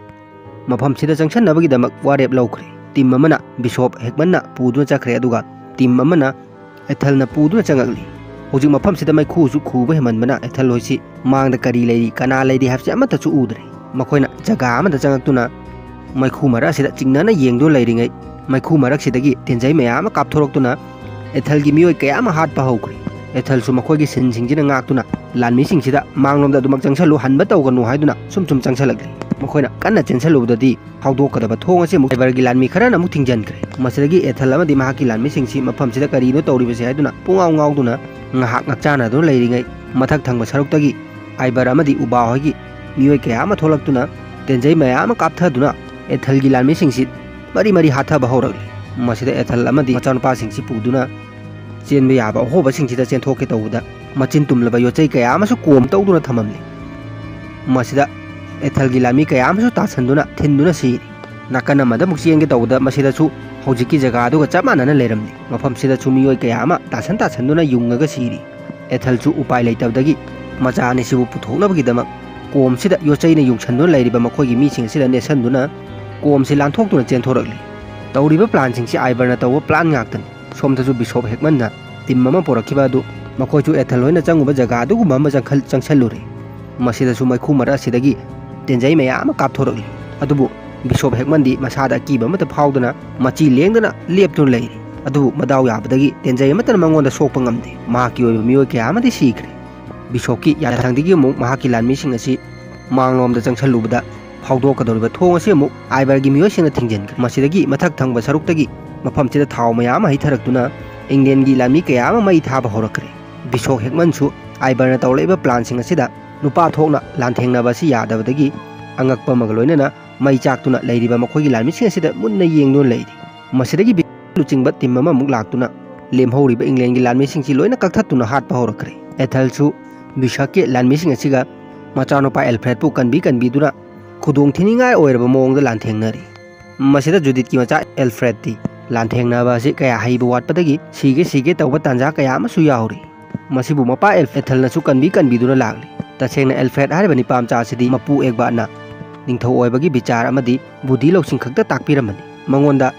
ꯃꯐꯝꯁꯤꯗ ꯆꯪꯁꯤꯟꯅꯕꯒꯤꯗꯃꯛ ꯋꯥꯔꯦꯞ ꯂꯧꯈ꯭ꯔꯦ꯫ ꯇꯤꯝ ꯑꯃꯅ ꯕꯤꯁꯣꯞ ꯍꯦꯛꯃꯟꯅ ꯄꯨꯗꯨꯅ ꯆꯠꯈ꯭ꯔꯦ, ꯑꯗꯨꯒ ꯇꯤꯝ ꯑꯃꯅ ꯑꯦꯊꯜꯅ ꯄꯨꯗꯨꯅ ꯆꯪꯉꯛꯂꯤ꯫ ꯍꯧꯖꯤꯛ ꯃꯐꯝꯁꯤꯗ ꯃꯩꯈꯨꯁꯨ ꯈꯨꯕ ꯍꯦꯟꯃꯟꯕꯅ ꯑꯦꯊꯜ ꯍꯣꯏꯁꯤ ꯃꯥꯡꯗ ꯀꯔꯤ ꯂꯩꯔꯤ, ꯀꯅꯥ ꯂꯩꯔꯤ ꯍꯥꯏꯕꯁꯤ ꯑꯃꯠꯇꯁꯨ ꯎꯗ꯭ꯔꯦ꯫ ꯃꯈꯣꯏꯅ ꯖꯒꯥ ꯑꯃꯗ ꯆꯪꯉꯛꯇꯨꯅ ꯃꯩꯈꯨ ꯃꯔꯛ ꯑꯁꯤꯗ ꯆꯤꯡꯅꯅ ꯌꯦꯡꯗꯨꯅ ꯂꯩꯔꯤꯉꯩ, ꯃꯩꯈꯨ ꯃꯔꯛꯁꯤꯗꯒꯤ ꯇꯦꯟꯖꯩ ꯃꯌꯥꯝ ꯑꯃ ꯀꯥꯞꯊꯣꯔꯛꯇꯨꯅ ꯑꯦꯊꯜꯒꯤ ꯃꯤꯑꯣꯏ ꯀꯌꯥ ꯑꯃ ꯍꯥꯠꯄ ꯍꯧꯈ꯭ꯔꯦ꯫ ꯑꯦꯊꯜꯁꯨ ꯃꯈꯣꯏꯒꯤ ꯁꯤꯟꯁꯤꯡꯁꯤꯅ ꯉꯥꯛꯇꯨꯅ ꯂꯥꯟꯃꯤꯁꯤꯡꯁꯤꯗ ꯃꯥꯡꯂꯣꯝꯗ ꯑꯗꯨꯃꯛ ꯆꯪꯁꯜꯂꯨ, ꯍꯟꯕ ꯇꯧꯒꯅꯨ ꯍꯥꯏꯗꯨꯅ ꯁꯨꯝ ꯁꯨꯝ ꯆꯪꯁꯜꯂꯛꯂꯤ꯫ ꯃꯈꯣꯏꯅ ꯀꯟꯅ ꯆꯦꯟꯁꯜꯂꯨꯕꯗꯗꯤ ꯍꯥꯎꯗꯣꯛꯀꯗꯕ ꯊꯣꯡ ꯑꯁꯤ ꯑꯃꯨꯛ ꯑꯥꯏꯕꯔꯒꯤ ꯂꯥꯟꯃꯤ ꯈꯔꯅ ꯑꯃꯨꯛ ꯊꯤꯡꯖꯤꯟꯈ꯭ꯔꯦ꯫ ꯃꯁꯤꯗꯒꯤ ꯑꯦꯊꯜ ꯑꯃꯗꯤ ꯃꯍꯥꯛꯀꯤ ꯂꯥꯟꯃꯤꯁꯤꯡꯁꯤ ꯃꯐꯝꯁꯤꯗ ꯀꯔꯤꯅꯣ ꯇꯧꯔꯤꯕꯁꯦ ꯍꯥꯏꯗꯨꯅ ꯄꯨꯡꯉꯥꯎ ꯉꯥꯎꯗꯨꯅ ꯉꯥꯏꯍꯥꯛ ꯉꯛꯆꯥꯟꯅꯗꯨꯅ ꯂꯩꯔꯤꯉꯩ, ꯃꯊꯛ ꯊꯪꯕ ꯁꯔꯨꯛꯇꯒꯤ ꯑꯥꯏꯕꯔ ꯑꯃꯗꯤ ꯎꯕꯥ ꯍꯣꯏꯒꯤ ꯃꯤꯑꯣꯏ ꯀꯌꯥ ꯑꯃ ꯊꯣꯛꯂꯛꯇꯨꯅ ꯇꯦꯟꯖꯩ ꯃꯌꯥꯝ ꯑꯃ ꯀꯥꯞꯊꯗꯨꯅ ꯑꯦꯊꯜꯒꯤ ꯂꯥꯟꯃꯤꯁꯤꯡꯁꯤ ꯃꯔꯤ ꯃꯔꯤ ꯍꯥꯠꯊꯕ ꯍꯧꯔꯛꯂꯤ꯫ ꯃꯁꯤꯗ ꯑꯦꯊꯜ ꯑꯃꯗꯤ ꯃꯆꯥꯅꯨꯄꯥꯁꯤꯡꯁꯤ ꯄꯨꯗꯨꯅ ꯆꯦꯟꯕ ꯌꯥꯕ ꯑꯍꯣꯕꯁꯤꯡꯁꯤꯗ ꯆꯦꯟꯊꯣꯛꯀꯦ ꯇꯧꯕꯗ ꯃꯆꯤꯟ ꯇꯨꯝꯂꯕ ꯌꯣꯠꯆꯩ ꯀꯌꯥ ꯑꯃꯁꯨ ꯀꯣꯝ ꯇꯧꯗꯨꯅ ꯊꯝꯃꯝꯂꯤ꯫ ꯃꯁꯤꯗ ꯑꯦꯊꯜꯒꯤ ꯂꯥꯟꯃꯤ ꯀꯌꯥ ꯑꯃꯁꯨ ꯇꯥꯁꯟꯗꯨꯅ ꯊꯤꯟꯗꯨꯅ ꯁꯤꯔꯤ꯫ ꯅꯥꯀꯟ ꯑꯃꯗ ꯑꯃꯨꯛ ꯆꯦꯟꯒꯦ ꯇꯧꯕꯗ ꯃꯁꯤꯗꯁꯨ ꯍꯧꯖꯤꯛꯀꯤ ꯖꯒꯥꯗꯨꯒ ꯆꯞ ꯃꯥꯟꯅꯅ ꯂꯩꯔꯝꯂꯤ꯫ ꯃꯐꯝꯁꯤꯗꯁꯨ ꯃꯤꯑꯣꯏ ꯀꯌꯥ ꯑꯃ ꯇꯥꯁꯟ ꯇꯥꯁꯟꯗꯨꯅ ꯌꯨꯡꯉꯒ ꯁꯤꯔꯤ꯫ ꯑꯦꯊꯜꯁꯨ ꯎꯄꯥꯏ ꯂꯩꯇꯕꯗꯒꯤ ꯃꯆꯥ ꯑꯅꯤꯁꯤꯕꯨ ꯄꯨꯊꯣꯛꯅꯕꯒꯤꯗꯃꯛ ꯀꯣꯝꯁꯤꯗ ꯌꯣꯠꯆꯩꯅ ꯌꯨꯡꯁꯟꯗꯨꯅ ꯂꯩꯔꯤꯕ ꯃꯈꯣꯏꯒꯤ ꯃꯤꯁꯤꯡ ꯑꯁꯤꯗ ꯅꯦꯠꯁꯟꯗꯨꯅ ꯀꯣꯝꯁꯤ ꯂꯥꯟꯊꯣꯛꯇꯨꯅ ꯆꯦꯟꯊꯣꯔꯛꯂꯤ꯫ ꯇꯧꯔꯤꯕ ꯄ꯭ꯂꯥꯟꯁꯤꯡꯁꯤ ꯑꯥꯏꯕꯔꯅ ꯇꯧꯕ ꯄ꯭ꯂꯥꯟ ꯉꯥꯛꯇꯅꯤ꯫ ꯁꯣꯝꯗꯁꯨ ꯕꯤꯁꯣꯞ ꯍꯦꯛꯃꯟꯅ ꯇꯤꯝ ꯑꯃ ꯄꯨꯔꯛꯈꯤꯕ ꯑꯗꯨ ꯃꯈꯣꯏꯁꯨ ꯑꯦꯊꯜ ꯍꯣꯏꯅ ꯆꯪꯉꯨꯕ ꯖꯒꯥ ꯑꯗꯨꯒꯨꯝꯕ ꯑꯃ ꯆꯪꯈꯜ-, ꯆꯪꯁꯜꯂꯨꯔꯦ꯫ ꯃꯁꯤꯗꯁꯨ ꯃꯩꯈꯨ ꯃꯔꯛ ꯑꯁꯤꯗꯒꯤ ꯇꯦꯟꯖꯩ ꯃꯌꯥꯝ ꯑꯃ ꯀꯥꯞꯊꯣꯔꯛꯂꯤ꯫ ꯑꯗꯨꯕꯨ ꯕꯤꯁꯣꯞ ꯍꯦꯛꯃꯟꯗꯤ ꯃꯁꯥꯗ ꯑꯀꯤꯕ ꯑꯃꯠꯇ ꯐꯥꯎꯗꯅ ꯃꯆꯤ ꯂꯦꯡꯗꯅ ꯂꯦꯞꯇꯨꯅ ꯂꯩꯔꯤ꯫ ꯑꯗꯨꯕꯨ ꯃꯗꯥꯎ ꯌꯥꯕꯗꯒꯤ ꯇꯦꯟꯖꯩ ꯑꯃꯠꯇꯅ ꯃꯉꯣꯟꯗ ꯁꯣꯛꯄ ꯉꯝꯗꯦ꯫ ꯃꯍꯥꯛꯀꯤ ꯑꯣꯏꯕ ꯃꯤꯑꯣꯏ ꯀꯌꯥ ꯑꯃꯗꯤ ꯁꯤꯈ꯭ꯔꯦ꯫ ꯕꯤꯁꯣꯞꯀꯤ ꯌꯥꯊꯪꯗꯒꯤ ꯑꯃꯨꯛ ꯃꯍꯥꯛꯀꯤ ꯂꯥꯟꯃꯤꯁꯤꯡ ꯑꯁꯤ ꯃꯥꯡꯂꯣꯝꯗ ꯆꯪꯁꯜꯂꯨꯕꯗ ꯐꯥꯎꯗꯣꯛꯀꯗꯧꯔꯤꯕ ꯊꯣꯡ ꯑꯁꯤ ꯑꯃꯨꯛ ꯑꯥꯏꯕꯔꯒꯤ ꯃꯤꯑꯣꯏꯁꯤꯡꯅ ꯊꯤꯡꯖꯤꯟꯈ꯭ꯔꯦ꯫ ꯃꯁꯤꯗꯒꯤ ꯃꯊꯛ ꯊꯪꯕ ꯁꯔꯨꯛꯇꯒꯤ ꯃꯐꯝꯁꯤꯗ ꯊꯥꯎ ꯃꯌꯥꯝ ꯑꯃ ꯍꯩꯊꯔꯛꯇꯨꯅ ꯏꯪꯂꯦꯟꯒꯤ ꯂꯥꯟꯃꯤ ꯀꯌꯥ ꯑꯃ ꯃꯩ ꯊꯥꯕ ꯍꯧꯔꯛꯈ꯭ꯔꯦ꯫ ꯕꯤꯁꯣꯞ ꯍꯦꯛꯃꯟꯁꯨ ꯑꯥꯏꯕꯔꯅ ꯇꯧꯔꯛꯏꯕ ꯄ꯭ꯂꯥꯟꯁꯤꯡ ꯑꯁꯤꯗ ꯅꯨꯄꯥ ꯊꯣꯛꯅ ꯂꯥꯟꯊꯦꯡꯅꯕ ꯑꯁꯤ ꯌꯥꯗꯕꯗꯒꯤ ꯑꯉꯛꯄ ꯑꯃꯒ ꯂꯣꯏꯅꯅ ꯃꯩ ꯆꯥꯛꯇꯨꯅ ꯂꯩꯔꯤꯕ ꯃꯈꯣꯏꯒꯤ ꯂꯥꯟꯃꯤꯁꯤꯡ ꯑꯁꯤꯗ ꯃꯨꯟꯅ ꯌꯦꯡꯗꯨꯅ ꯂꯩꯔꯤ꯫ ꯃꯁꯤꯗꯒꯤ ꯕꯤ-, ꯂꯨꯆꯤꯡꯕ ꯇꯤꯝ ꯑꯃꯃꯨꯛ ꯂꯥꯛꯇꯨꯅ ꯂꯦꯝꯍꯧꯔꯤꯕ ꯏꯪꯂꯦꯟꯒꯤ ꯂꯥꯟꯃꯤꯁꯤꯡꯁꯤ ꯂꯣꯏꯅ ꯀꯛꯊꯠꯇꯨꯅ ꯍꯥꯠꯄ ꯍꯧꯔꯛꯈ꯭ꯔꯦ꯫ ꯑꯦꯊꯜꯁꯨ ꯕꯤꯁꯛꯀꯤ ꯂꯥꯟꯃꯤꯁꯤꯡ ꯑꯁꯤꯒ ꯃꯆꯥꯅꯨꯄꯥ ꯑꯦꯜꯐ꯭ꯔꯦꯗꯄꯨ ꯀꯟꯕꯤ ꯀꯟꯕꯤꯗꯨꯅ ꯈꯨꯗꯣꯡ ꯊꯤꯅꯤꯡꯉꯥꯏ ꯑꯣꯏꯔꯕ ꯃꯑꯣꯡꯗ ꯂꯥꯟꯊꯦꯡꯅꯔꯤ꯫ ꯃꯁꯤꯗ ꯖꯨꯗꯤꯠꯀꯤ ꯃꯆꯥ ꯑꯦꯜꯐ꯭ꯔꯦꯗꯇꯤ ꯂꯥꯟꯊꯦꯡꯅꯕ ꯑꯁꯤ ꯀꯌꯥ ꯍꯩꯕ ꯋꯥꯠꯄꯗꯒꯤ ꯁꯤꯒꯦ ꯁꯤꯒꯦ ꯇꯧꯕ ꯇꯥꯟꯖꯥ ꯀꯌꯥ ꯑꯃꯁꯨ ꯌꯥꯎꯔꯤ꯫ ꯃꯁꯤꯕꯨ ꯃꯄꯥ ꯑꯦꯜ-, ꯑꯦꯊꯦꯜꯅꯁꯨ ꯀꯟꯕꯤ ꯀꯟꯕꯤꯗꯨꯅ ꯂꯥꯛꯂꯤ꯫ ꯇꯁꯦꯡꯅ ꯑꯦꯜꯐ꯭ꯔꯦꯗ ꯍꯥꯏꯔꯤꯕ ꯅꯤꯄꯥ ꯃꯆꯥ ꯑꯁꯤꯗꯤ ꯃꯄꯨ ꯑꯦꯒꯕꯥꯔꯠꯅ ꯅꯤꯡꯊꯧ ꯑꯣꯏꯕꯒꯤ ꯕꯤꯆꯥꯔ ꯑꯃꯗꯤ ꯕꯨꯙꯤ ꯂꯧꯁꯤꯡ ꯈꯛꯇ ꯇꯥꯛꯄꯤꯔꯝꯕꯅꯤ꯫ ꯃꯉꯣꯟꯗ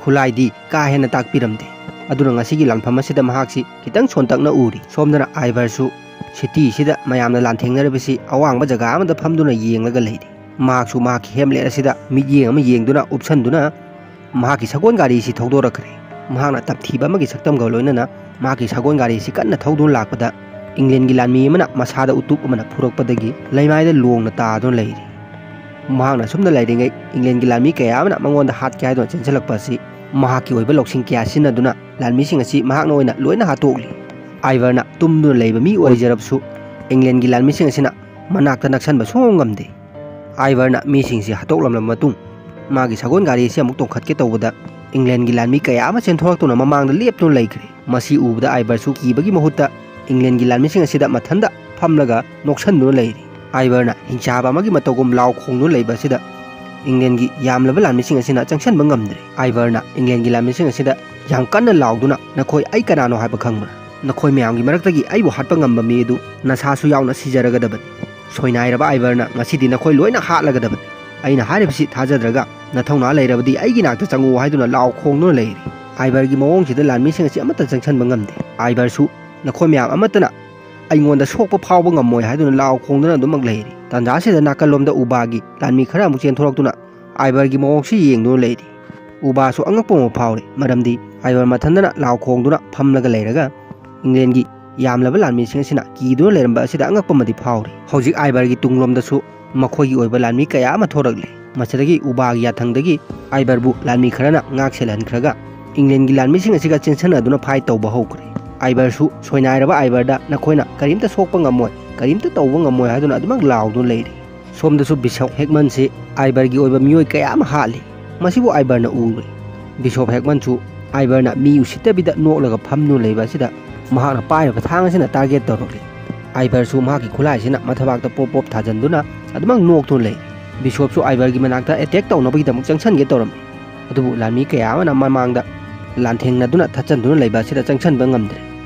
ꯈꯨꯠꯂꯥꯏꯗꯤ ꯀꯥ ꯍꯦꯟꯅ ꯇꯥꯛꯄꯤꯔꯝꯗꯦ꯫ ꯑꯗꯨꯅ ꯉꯁꯤꯒꯤ ꯂꯥꯟꯐꯝ ꯑꯁꯤꯗ ꯃꯍꯥꯛꯁꯤ ꯈꯤꯇꯪ ꯁꯣꯟꯇꯛꯅ ꯎꯔꯤ꯫ ꯁꯣꯝꯗꯅ ꯑꯥꯏꯚꯔꯁꯨ ꯁꯤꯇꯤ ꯑꯁꯤꯗ ꯃꯌꯥꯝꯅ ꯂꯥꯟꯊꯦꯡꯅꯔꯤꯕꯁꯤ ꯑꯋꯥꯡꯕ ꯖꯒꯥ ꯑꯃꯗ ꯐꯝꯗꯨꯅ ꯌꯦꯡꯂꯒ ꯂꯩꯔꯤ꯫ ꯃꯍꯥꯛꯁꯨ ꯃꯍꯥꯛꯀꯤ ꯍꯦꯝꯂꯦꯠ ꯑꯁꯤꯗ ꯃꯤꯠꯌꯦꯡ ꯑꯃ ꯌꯦꯡꯗꯨꯅ ꯎꯞꯁꯟꯗꯨꯅ ꯃꯍꯥꯛꯀꯤ ꯁꯒꯣꯜ ꯒꯥꯔꯤ ꯑꯁꯤ ꯊꯧꯗꯣꯔꯛꯈ꯭ꯔꯦ꯫ ꯃꯍꯥꯛꯅ ꯇꯝꯊꯤꯕ ꯑꯃꯒꯤ ꯁꯛꯇꯝꯒ ꯂꯣꯏꯅꯅ ꯃꯍꯥꯛꯀꯤ ꯁꯒꯣꯜ ꯒꯥꯔꯤ ꯑꯁꯤ ꯀꯟꯅ ꯊꯧꯗꯨꯅ ꯂꯥꯛꯄꯗ ꯏꯪꯂꯦꯟꯒꯤ ꯂꯥꯟꯃꯤ ꯑꯃꯅ ꯃꯁꯥꯗ ꯎꯇꯨꯞ ꯑꯃꯅ ꯐꯨꯔꯛꯄꯗꯒꯤ ꯂꯩꯃꯥꯏꯗ ꯂꯣꯡꯅ ꯇꯥꯗꯨꯅ ꯂꯩꯔꯤ꯫ ꯃꯍꯥꯛꯅ ꯑꯁꯨꯝꯅ ꯂꯩꯔꯤꯉꯩ ꯏꯪꯂꯦꯟꯒꯤ ꯂꯥꯟꯃꯤ ꯀꯌꯥ ꯑꯃꯅ ꯃꯉꯣꯟꯗ ꯍꯥꯠꯀꯦ ꯍꯥꯏꯗꯨꯅ ꯆꯦꯟꯁꯤꯜꯂꯛꯄ ꯑꯁꯤ ꯃꯍꯥꯛꯀꯤ ꯑꯣꯏꯕ ꯂꯧꯁꯤꯡ ꯀꯌꯥ ꯁꯤꯖꯤꯟꯅꯗꯨꯅ ꯂꯥꯟꯃꯤꯁꯤꯡ ꯑꯁꯤ ꯃꯍꯥꯛꯅ ꯑꯣꯏꯅ ꯂꯣꯏꯅ ꯍꯥꯠꯇꯣꯛꯂꯤ꯫ ꯑꯥꯏꯚꯔꯅ ꯇꯨꯝꯗꯨꯅ ꯂꯩꯕ ꯃꯤ ꯑꯣꯏꯖꯔꯕꯁꯨ ꯏꯪꯂꯦꯟꯒꯤ ꯂꯥꯟꯃꯤꯁꯤꯡ ꯑꯁꯤꯅ ꯃꯅꯥꯛꯇ ꯅꯛꯁꯟꯕ ꯁꯨꯡꯉꯝ ꯉꯝꯗꯦ꯫ ꯑꯥꯏꯚꯔꯅ ꯃꯤꯁꯤꯡꯁꯤ ꯍꯥꯠꯇꯣꯛꯂꯝꯂꯕ ꯃꯇꯨꯡ ꯃꯥꯒꯤ ꯁꯒꯣꯜ ꯒꯥꯔꯤ ꯑꯁꯤ ꯑꯃꯨꯛ ꯇꯣꯡꯈꯠꯀꯦ ꯇꯧꯕꯗ ꯏꯪꯂꯦꯟꯒꯤ ꯂꯥꯟꯃꯤ ꯀꯌꯥ ꯑꯃ ꯆꯦꯟꯊꯣꯔꯛꯇꯨꯅ ꯃꯃꯥꯡꯗ ꯂꯦꯞꯇꯨꯅ ꯂꯩꯈ꯭ꯔꯦ꯫ ꯃꯁꯤ ꯎꯕꯗ ꯑꯥꯏꯚꯔꯁꯨ ꯀꯤꯕꯒꯤ ꯃꯍꯨꯠꯇ ꯏꯪꯂꯦꯟꯒꯤ ꯂꯥꯟꯃꯤꯁꯤꯡ ꯑꯁꯤꯗ ꯃꯊꯟꯇ ꯐꯝꯂꯒ ꯅꯣꯛꯁꯟꯗꯨꯅ ꯂꯩꯔꯤ꯫ ꯑꯥꯏꯚꯔꯅ ꯍꯤꯡꯆꯥꯕ ꯑꯃꯒꯤ ꯃꯇꯧꯒꯨꯝ ꯂꯥꯎ ꯈꯣꯡꯗꯨꯅ ꯂꯩꯕ ꯑꯁꯤꯗ ꯏꯪꯂꯦꯟꯒꯤ ꯌꯥꯝꯂꯕ ꯂꯥꯟꯃꯤꯁꯤꯡ ꯑꯁꯤꯅ ꯆꯪꯁꯟꯕ ꯉꯝꯗ꯭ꯔꯦ꯫ ꯑꯥꯏꯚꯔꯅ ꯏꯪꯂꯦꯟꯒꯤ ꯂꯥꯟꯃꯤꯁꯤꯡ ꯑꯁꯤꯗ ꯌꯥꯝ ꯀꯟꯅ ꯂꯥꯎꯗꯨꯅ, "ꯅꯈꯣꯏ ꯑꯩ ꯀꯅꯥꯅꯣ ꯍꯥꯏꯕ ꯈꯪꯕ꯭ꯔꯥ? ꯅꯈꯣꯏ ꯃꯌꯥꯝꯒꯤ ꯃꯔꯛꯇꯒꯤ ꯑꯩꯕꯨ ꯍꯥꯠꯄ ꯉꯝꯕ ꯃꯤ ꯑꯗꯨ ꯅꯁꯥꯁꯨ ꯌꯥꯎꯅ ꯁꯤꯖꯔꯒꯗꯕꯅꯤ꯫ ꯁꯣꯏꯅꯥꯏꯔꯕ ꯑꯥꯏꯚꯔꯅ ꯉꯁꯤꯗꯤ ꯅꯈꯣꯏ ꯂꯣꯏꯅ ꯍꯥꯠꯂꯒꯗꯕꯅꯤ꯫ ꯑꯩꯅ ꯍꯥꯏꯔꯤꯕꯁꯤ ꯊꯥꯖꯗ꯭ꯔꯒ ꯅꯊꯧꯅꯥ ꯂꯩꯔꯕꯗꯤ ꯑꯩꯒꯤ ꯅꯥꯛꯇ ꯆꯪꯉꯛꯑꯣ" ꯍꯥꯏꯗꯨꯅ ꯂꯥꯎ ꯈꯣꯡꯗꯨꯅ ꯂꯩꯔꯤ꯫ ꯑꯥꯏꯚꯔꯒꯤ ꯃꯑꯣꯡꯁꯤꯗ ꯂꯥꯟꯃꯤꯁꯤꯡ ꯑꯁꯤ ꯑꯃꯠꯇ ꯆꯪꯁꯟꯕ ꯉꯝꯗꯦ꯫ ꯑꯥꯏꯚꯔꯁꯨ, "ꯅꯈꯣꯏ ꯃꯌꯥꯝ ꯑꯃꯠꯇꯅ ꯑꯩꯉꯣꯟꯗ ꯁꯣꯛꯄ ꯐꯥꯎꯕ ꯉꯝꯃꯣꯏ" ꯍꯥꯏꯗꯨꯅ ꯂꯥꯎ ꯈꯣꯡꯗꯨꯅ ꯑꯗꯨꯃꯛ ꯂꯩꯔꯤ꯫ ꯇꯥꯟꯖꯥꯁꯤꯗ ꯅꯥꯀꯜꯂꯣꯝꯗ ꯎꯕꯥꯒꯤ ꯂꯥꯟꯃꯤ ꯈꯔ ꯑꯃꯨꯛ ꯆꯦꯟꯊꯣꯔꯛꯇꯨꯅ ꯑꯥꯏꯚꯔꯒꯤ ꯃꯑꯣꯡꯁꯤ ꯌꯦꯡꯗꯨꯅ ꯂꯩꯔꯤ꯫ ꯎꯕꯥꯁꯨ ꯑꯉꯛꯄ ꯑꯃ ꯐꯥꯎꯔꯤ, ꯃꯔꯝꯗꯤ ꯑꯥꯏꯚꯔ ꯃꯊꯟꯇꯅ ꯂꯥꯎ ꯈꯣꯡꯗꯨꯅ ꯐꯝꯂꯒ ꯂꯩꯔꯒ ꯏꯪꯂꯦꯟꯒꯤ ꯌꯥꯝꯂꯕ ꯂꯥꯟꯃꯤꯁꯤꯡ ꯑꯁꯤꯅ ꯀꯤꯗꯨꯅ ꯂꯩꯔꯝꯕ ꯑꯁꯤꯗ ꯑꯉꯛꯄ ꯑꯃꯗꯤ ꯐꯥꯎꯔꯤ꯫ ꯍꯧꯖꯤꯛ ꯑꯥꯏꯚꯔꯒꯤ ꯇꯨꯡꯂꯣꯝꯗꯁꯨ ꯃꯈꯣꯏꯒꯤ ꯑꯣꯏꯕ ꯂꯥꯟꯃꯤ ꯀꯌꯥ ꯑꯃ ꯊꯣꯔꯛꯂꯤ꯫ ꯃꯁꯤꯗꯒꯤ ꯎꯕꯥꯒꯤ ꯌꯥꯊꯪꯗꯒꯤ ꯑꯥꯏꯚꯔꯕꯨ ꯂꯥꯟꯃꯤ ꯈꯔꯅ ꯉꯥꯛ ꯁꯦꯜꯍꯟꯈ꯭ꯔꯒ ꯏꯪꯂꯦꯟꯒꯤ ꯂꯥꯟꯃꯤꯁꯤꯡ ꯑꯁꯤꯒ ꯆꯦꯟꯁꯟꯅꯗꯨꯅ ꯐꯥꯏꯠ ꯇꯧꯕ ꯍꯧꯈ꯭ꯔꯦ꯫ ꯑꯥꯏꯚꯔꯁꯨ ꯁꯣꯏꯅꯥꯏꯔꯕ ꯑꯥꯏꯚꯔꯗ "ꯅꯈꯣꯏꯅ ꯀꯔꯤꯝꯇ ꯁꯣꯛꯄ ꯉꯝꯃꯣꯏ, ꯀꯔꯤꯝꯇ ꯇꯧꯕ ꯉꯝꯃꯣꯏ" ꯍꯥꯏꯗꯨꯅ ꯑꯗꯨꯃꯛ ꯂꯥꯎꯗꯨꯅ ꯂꯩꯔꯤ꯫ ꯁꯣꯝꯗꯁꯨ ꯕꯤꯁꯣꯞ ꯍꯦꯒꯃꯟꯁꯤ ꯑꯥꯏꯚꯔꯒꯤ ꯑꯣꯏꯕ ꯃꯤꯑꯣꯏ ꯀꯌꯥ ꯑꯃ ꯍꯥꯠꯂꯤ꯫ ꯃꯁꯤꯕꯨ ꯑꯥꯏꯚꯔꯅ ꯎꯔꯨꯔꯦ꯫ ꯕꯤꯁꯣꯞ ꯍꯦꯒꯃꯟꯁꯨ ꯑꯥꯏꯚꯔꯅ ꯃꯤ ꯎꯁꯤꯠꯇꯕꯤꯗ ꯅꯣꯛꯂꯒ ꯐꯝꯗꯨꯅ ꯂꯩꯕ ꯑꯁꯤꯗ ꯃꯍꯥꯛꯅ ꯄꯥꯏꯔꯤꯕ ꯊꯥꯡ ꯑꯁꯤꯅ ꯇꯥꯔꯒꯦꯠ ꯇꯧꯔꯛꯂꯤ꯫ ꯑꯥꯏꯚꯔꯁꯨ ꯃꯍꯥꯛꯀꯤ ꯈꯨꯠꯂꯥꯏꯁꯤꯅ ꯃꯊꯕꯥꯛꯇ ꯄꯣꯞ ꯄꯣꯞ ꯊꯥꯖꯟꯗꯨꯅ ꯑꯗꯨꯃꯛ ꯅꯣꯛꯇꯨꯅ ꯂꯩ꯫ ꯕꯤꯁꯣꯞꯁꯨ ꯑꯥꯏꯚꯔꯒꯤ ꯃꯅꯥꯛꯇ ꯑꯦꯇꯦꯛ ꯇꯧꯅꯕꯒꯤꯗꯃꯛ ꯆꯪꯁꯟꯒꯦ ꯇꯧꯔꯝꯃꯤ꯫ ꯑꯗꯨꯕꯨ ꯂꯥꯟꯃꯤ ꯀꯌꯥ ꯑꯃꯅ ꯃꯃꯥꯡꯗ ꯂꯥꯟꯊꯦꯡꯅꯗꯨꯅ ꯊꯠꯆꯟꯗꯨꯅ ꯂꯩꯕ ꯑꯁꯤꯗ ꯆꯪꯁꯟꯕ ꯉꯝꯗ꯭ꯔꯦ꯫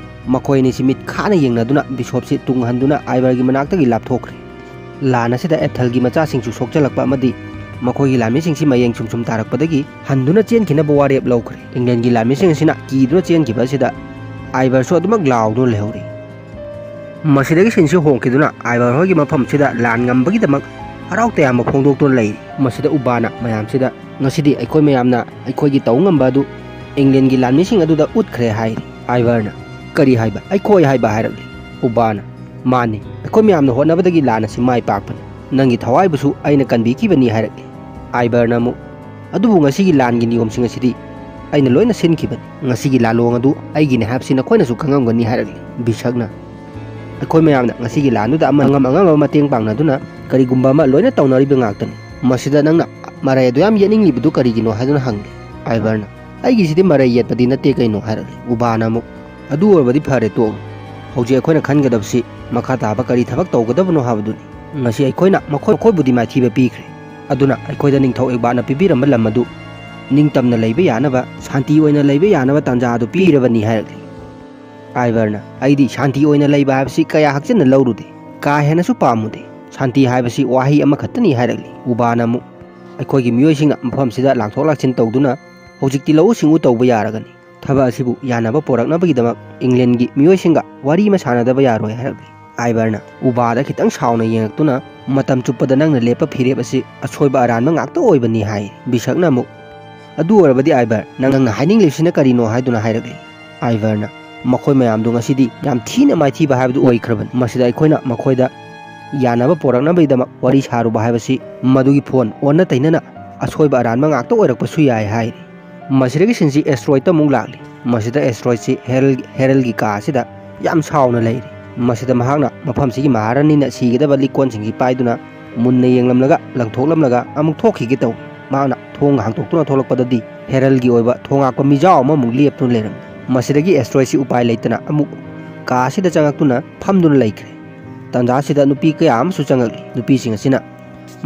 ꯃꯈꯣꯏ ꯑꯅꯤꯁꯤ ꯃꯤꯠ ꯈꯥꯅ ꯌꯦꯡꯅꯗꯨꯅ ꯕꯤꯁꯣꯞꯁꯤ ꯇꯨꯡ ꯍꯟꯗꯨꯅ ꯑꯥꯏꯚꯔꯒꯤ ꯃꯅꯥꯛꯇꯒꯤ ꯂꯥꯞꯊꯣꯛꯈ꯭ꯔꯦ꯫ ꯂꯥꯟ ꯑꯁꯤꯗ ꯑꯦꯊꯜꯒꯤ ꯃꯆꯥꯁꯤꯡꯁꯨ ꯁꯣꯛꯆꯜꯂꯛꯄ ꯑꯃꯗꯤ ꯃꯈꯣꯏꯒꯤ ꯂꯥꯟꯃꯤꯁꯤꯡꯁꯤ ꯃꯌꯦꯡ ꯁꯨꯝ ꯁꯨꯝ ꯇꯥꯔꯛꯄꯗꯒꯤ ꯍꯟꯗꯨꯅ ꯆꯦꯟꯈꯤꯅꯕ ꯋꯥꯔꯦꯞ ꯂꯧꯈ꯭ꯔꯦ꯫ ꯏꯪꯂꯦꯟꯒꯤ ꯂꯥꯟꯃꯤꯁꯤꯡ ꯑꯁꯤꯅ ꯀꯤꯗꯨꯅ ꯆꯦꯟꯈꯤꯕ ꯑꯁꯤꯗ ꯑꯥꯏꯚꯔꯁꯨ ꯑꯗꯨꯃꯛ ꯂꯥꯎꯗꯨꯅ ꯂꯩꯍꯧꯔꯤ꯫ ꯃꯁꯤꯗꯒꯤ ꯁꯤꯟꯁꯤ ꯍꯣꯡꯈꯤꯗꯨꯅ ꯑꯥꯏꯚꯔ ꯍꯣꯏꯒꯤ ꯃꯐꯝꯁꯤꯗ ꯂꯥꯟ ꯉꯝꯕꯒꯤꯗꯃꯛ ꯍꯔꯥꯎ ꯇꯌꯥꯝꯕ ꯐꯣꯡꯗꯣꯛꯇꯨꯅ ꯂꯩꯔꯤ꯫ ꯃꯁꯤꯗ ꯎꯕꯥꯅ ꯃꯌꯥꯝꯁꯤꯗ, "ꯉꯁꯤꯗꯤ ꯑꯩꯈꯣꯏ ꯃꯌꯥꯝꯅ ꯑꯩꯈꯣꯏꯒꯤ ꯇꯧ ꯉꯝꯕ ꯑꯗꯨ ꯏꯪꯂꯦꯟꯒꯤ ꯂꯥꯟꯃꯤꯁꯤꯡ ꯑꯗꯨꯗ ꯎꯠꯈ꯭ꯔꯦ" ꯍꯥꯏꯔꯤ꯫ ꯑꯥꯏꯚꯔꯅ, "ꯀꯔꯤ ꯍꯥꯏꯕ? ꯑꯩꯈꯣꯏ ꯍꯥꯏꯕ?" ꯍꯥꯏꯔꯛꯂꯤ꯫ ꯎꯕꯥꯅ, "ꯃꯥꯅꯤ, ꯑꯩꯈꯣꯏ ꯃꯌꯥꯝꯅ ꯍꯣꯠꯅꯕꯗꯒꯤ ꯂꯥꯟ ꯑꯁꯤ ꯃꯥꯏ ꯄꯥꯛꯄꯅꯤ꯫ ꯅꯪꯒꯤ ꯊꯋꯥꯏꯕꯨꯁꯨ ꯑꯩꯅ ꯀꯟꯕꯤꯈꯤꯕꯅꯤ" ꯍꯥꯏꯔꯛꯂꯤ꯫ ꯑꯥꯏꯚꯔꯅ ꯑꯃꯨꯛ, "ꯑꯗꯨꯕꯨ ꯉꯁꯤꯒꯤ ꯂꯥꯟꯒꯤ ꯅꯤꯌꯣꯝꯁꯤꯡ ꯑꯁꯤꯗꯤ ꯑꯩꯅ ꯂꯣꯏꯅ ꯁꯤꯟꯈꯤꯕꯅꯤ꯫ ꯉꯁꯤꯒꯤ ꯂꯥꯜꯂꯣꯡ ꯑꯗꯨ ꯑꯩꯒꯤꯅꯤ ꯍꯥꯏꯕꯁꯤ ꯅꯈꯣꯏꯅꯁꯨ ꯈꯪꯉꯝꯒꯅꯤ" ꯍꯥꯏꯔꯛꯂꯤ꯫ ꯕꯤꯁꯛꯅ, "ꯑꯩꯈꯣꯏ ꯃꯌꯥꯝꯅ ꯉꯁꯤꯒꯤ ꯂꯥꯟꯗꯨꯗ ꯑꯃ ꯑꯉꯝ ꯑꯉꯝꯕ ꯃꯇꯦꯡ ꯄꯥꯡꯅꯗꯨꯅ ꯀꯔꯤꯒꯨꯝꯕ ꯑꯃ ꯂꯣꯏꯅ ꯇꯧꯅꯔꯤꯕ ꯉꯥꯛꯇꯅꯤ꯫ ꯃꯁꯤꯗ ꯅꯪꯅ ꯃꯔꯩ ꯑꯗꯨ ꯌꯥꯝ ꯌꯦꯠꯅꯤꯡꯂꯤꯕꯗꯨ ꯀꯔꯤꯒꯤꯅꯣ?" ꯍꯥꯏꯗꯨꯅ ꯍꯪꯂꯤ꯫ ꯑꯥꯏꯚꯔꯅ, "ꯑꯩꯒꯤꯁꯤꯗꯤ ꯃꯔꯩ ꯌꯦꯠꯄꯗꯤ ꯅꯠꯇꯦ ꯀꯩꯅꯣ" ꯍꯥꯏꯔꯛꯂꯤ꯫ ꯎꯕꯥꯅ ꯑꯃꯨꯛ, "ꯑꯗꯨ ꯑꯣꯏꯔꯕꯗꯤ ꯐꯔꯦ, ꯇꯣꯛꯂꯣ꯫ ꯍꯧꯖꯤꯛ ꯑꯩꯈꯣꯏꯅ ꯈꯟꯒꯗꯕꯁꯤ ꯃꯈꯥ ꯇꯥꯕ ꯀꯔꯤ ꯊꯕꯛ ꯇꯧꯒꯗꯕꯅꯣ ꯍꯥꯏꯕꯗꯨꯅꯤ꯫ ꯉꯁꯤ ꯑꯩꯈꯣꯏꯅ ꯃꯈꯣꯏ, ꯃꯈꯣꯏꯕꯨꯗꯤ ꯃꯥꯏꯊꯤꯕ ꯄꯤꯈ꯭ꯔꯦ꯫ ꯑꯗꯨꯅ ꯑꯩꯈꯣꯏꯗ ꯅꯤꯡꯊꯧ ꯑꯦꯛꯕꯥꯔꯅ ꯄꯤꯕꯤꯔꯝꯕ ꯂꯝ ꯑꯗꯨ ꯅꯤꯡꯇꯝꯅ ꯂꯩꯕ ꯌꯥꯅꯕ, ꯁꯥꯟꯇꯤ ꯑꯣꯏꯅ ꯂꯩꯕ ꯌꯥꯅꯕ ꯇꯥꯟꯖꯥ ꯑꯗꯨ ꯄꯤꯔꯕꯅꯤ" ꯍꯥꯏꯔꯛꯂꯤ꯫ ꯑꯥꯏꯚꯔꯅ, "ꯑꯩꯗꯤ ꯁꯥꯟꯇꯤ ꯑꯣꯏꯅ ꯂꯩꯕ ꯍꯥꯏꯕꯁꯤ ꯀꯌꯥ ꯍꯛꯆꯤꯟꯅ ꯂꯧꯔꯨꯗꯦ, ꯀꯥ ꯍꯦꯟꯅꯁꯨ ꯄꯥꯝꯃꯨꯗꯦ꯫ ꯁꯥꯟꯇꯤ ꯍꯥꯏꯕꯁꯤ ꯋꯥꯍꯩ ꯑꯃꯈꯛꯇꯅꯤ" ꯍꯥꯏꯔꯛꯂꯤ꯫ ꯎꯕꯥꯅ ꯑꯃꯨꯛ, "ꯑꯩꯈꯣꯏꯒꯤ ꯃꯤꯑꯣꯏꯁꯤꯡꯅ ꯃꯐꯝꯁꯤꯗ ꯂꯥꯛꯊꯣꯛ ꯂꯥꯛꯁꯤꯟ ꯇꯧꯗꯨꯅ ꯍꯧꯖꯤꯛꯇꯤ ꯂꯧꯎ ꯁꯤꯡꯎ ꯇꯧꯕ ꯌꯥꯔꯒꯅꯤ꯫ ꯊꯕꯛ ꯑꯁꯤꯕꯨ ꯌꯥꯅꯕ ꯄꯣꯔꯛꯅꯕꯒꯤꯗꯃꯛ ꯏꯪꯂꯦꯟꯒꯤ ꯃꯤꯑꯣꯏꯁꯤꯡꯒ ꯋꯥꯔꯤ ꯑꯃ ꯁꯥꯟꯅꯗꯕ ꯌꯥꯔꯣꯏ" ꯍꯥꯏꯔꯛꯂꯤ꯫ ꯑꯥꯏꯚꯔꯅ ꯎꯕꯥꯗ ꯈꯤꯇꯪ ꯁꯥꯎꯅ ꯌꯦꯡꯂꯛꯇꯨꯅ, "ꯃꯇꯝ ꯆꯨꯞꯄꯗ ꯅꯪꯅ ꯂꯦꯞꯄ ꯐꯤꯔꯦꯞ ꯑꯁꯤ ꯑꯁꯣꯏꯕ ꯑꯔꯥꯟꯕ ꯉꯥꯛꯇ ꯑꯣꯏꯕꯅꯤ" ꯍꯥꯏ꯫ ꯕꯤꯁꯛꯅ ꯑꯃꯨꯛ, "ꯑꯗꯨ ꯑꯣꯏꯔꯕꯗꯤ ꯑꯥꯏꯚꯔ, ꯅꯪ, ꯅꯪꯅ ꯍꯥꯏꯅꯤꯡꯂꯤꯕꯁꯤꯅ ꯀꯔꯤꯅꯣ?" ꯍꯥꯏꯗꯨꯅ ꯍꯥꯏꯔꯛꯂꯤ꯫ ꯑꯥꯏꯚꯔꯅ, "ꯃꯈꯣꯏ ꯃꯌꯥꯝꯗꯨ ꯉꯁꯤꯗꯤ ꯌꯥꯝ ꯊꯤꯅ ꯃꯥꯏꯊꯤꯕ ꯍꯥꯏꯕꯗꯨ ꯑꯣꯏꯈ꯭ꯔꯕꯅꯤ꯫ ꯃꯁꯤꯗ ꯑꯩꯈꯣꯏꯅ ꯃꯈꯣꯏꯗ ꯌꯥꯅꯕ ꯄꯣꯔꯛꯅꯕꯒꯤꯗꯃꯛ ꯋꯥꯔꯤ ꯁꯥꯔꯨꯕ ꯍꯥꯏꯕꯁꯤ ꯃꯗꯨꯒꯤ ꯐꯣꯟ ꯑꯣꯟꯅ ꯇꯩꯅꯅ ꯑꯁꯣꯏꯕ ꯑꯔꯥꯟꯕ ꯉꯥꯛꯇ ꯑꯣꯏꯔꯛꯄꯁꯨ ꯌꯥꯏ" ꯍꯥꯏꯔꯤ꯫ ꯃꯁꯤꯗꯒꯤ ꯁꯤꯟꯁꯤ ꯑꯦꯁꯇ꯭ꯔꯣꯏꯗꯇ ꯑꯃꯨꯛ ꯂꯥꯛꯂꯤ꯫ ꯃꯁꯤꯗ ꯑꯦꯁꯇ꯭ꯔꯣꯏꯗꯁꯤ ꯍꯦꯔꯜ, ꯍꯦꯔꯜꯒꯤ ꯀꯥ ꯑꯁꯤꯗ ꯌꯥꯝ ꯁꯥꯎꯅ ꯂꯩꯔꯤ꯫ ꯃꯁꯤꯗ ꯃꯍꯥꯛꯅ ꯃꯐꯝꯁꯤꯒꯤ ꯃꯍꯥꯔꯥꯅꯤꯅ ꯁꯤꯒꯗꯕ ꯂꯤꯛꯀꯣꯟꯁꯤꯡꯁꯤ ꯄꯥꯏꯗꯨꯅ ꯃꯨꯟꯅ ꯌꯦꯡꯂꯝꯂꯒ ꯂꯪꯊꯣꯛꯂꯝꯂꯒ ꯑꯃꯨꯛ ꯊꯣꯛꯈꯤꯒꯦ ꯇꯧꯏ꯫ ꯃꯍꯥꯛꯅ ꯊꯣꯡ ꯍꯥꯡꯗꯣꯛꯇꯨꯅ ꯊꯣꯛꯂꯛꯄꯗꯗꯤ ꯍꯦꯔꯜꯒꯤ ꯑꯣꯏꯕ ꯊꯣꯡ ꯉꯥꯛꯄ ꯃꯤꯖꯥꯎ ꯑꯃꯃꯨꯛ ꯂꯦꯞꯇꯨꯅ ꯂꯩꯔꯝꯃꯤ꯫ ꯃꯁꯤꯗꯒꯤ ꯑꯦꯁꯇ꯭ꯔꯣꯏꯗꯁꯤ ꯎꯄꯥꯏ ꯂꯩꯇꯅ ꯑꯃꯨꯛ ꯀꯥ ꯑꯁꯤꯗ ꯆꯪꯉꯛꯇꯨꯅ ꯐꯝꯗꯨꯅ ꯂꯩꯈ꯭ꯔꯦ꯫ ꯇꯥꯟꯖꯥꯁꯤꯗ ꯅꯨꯄꯤ ꯀꯌꯥ ꯑꯃꯁꯨ ꯆꯪꯉꯛꯂꯤ꯫ ꯅꯨꯄꯤꯁꯤꯡ ꯑꯁꯤꯅ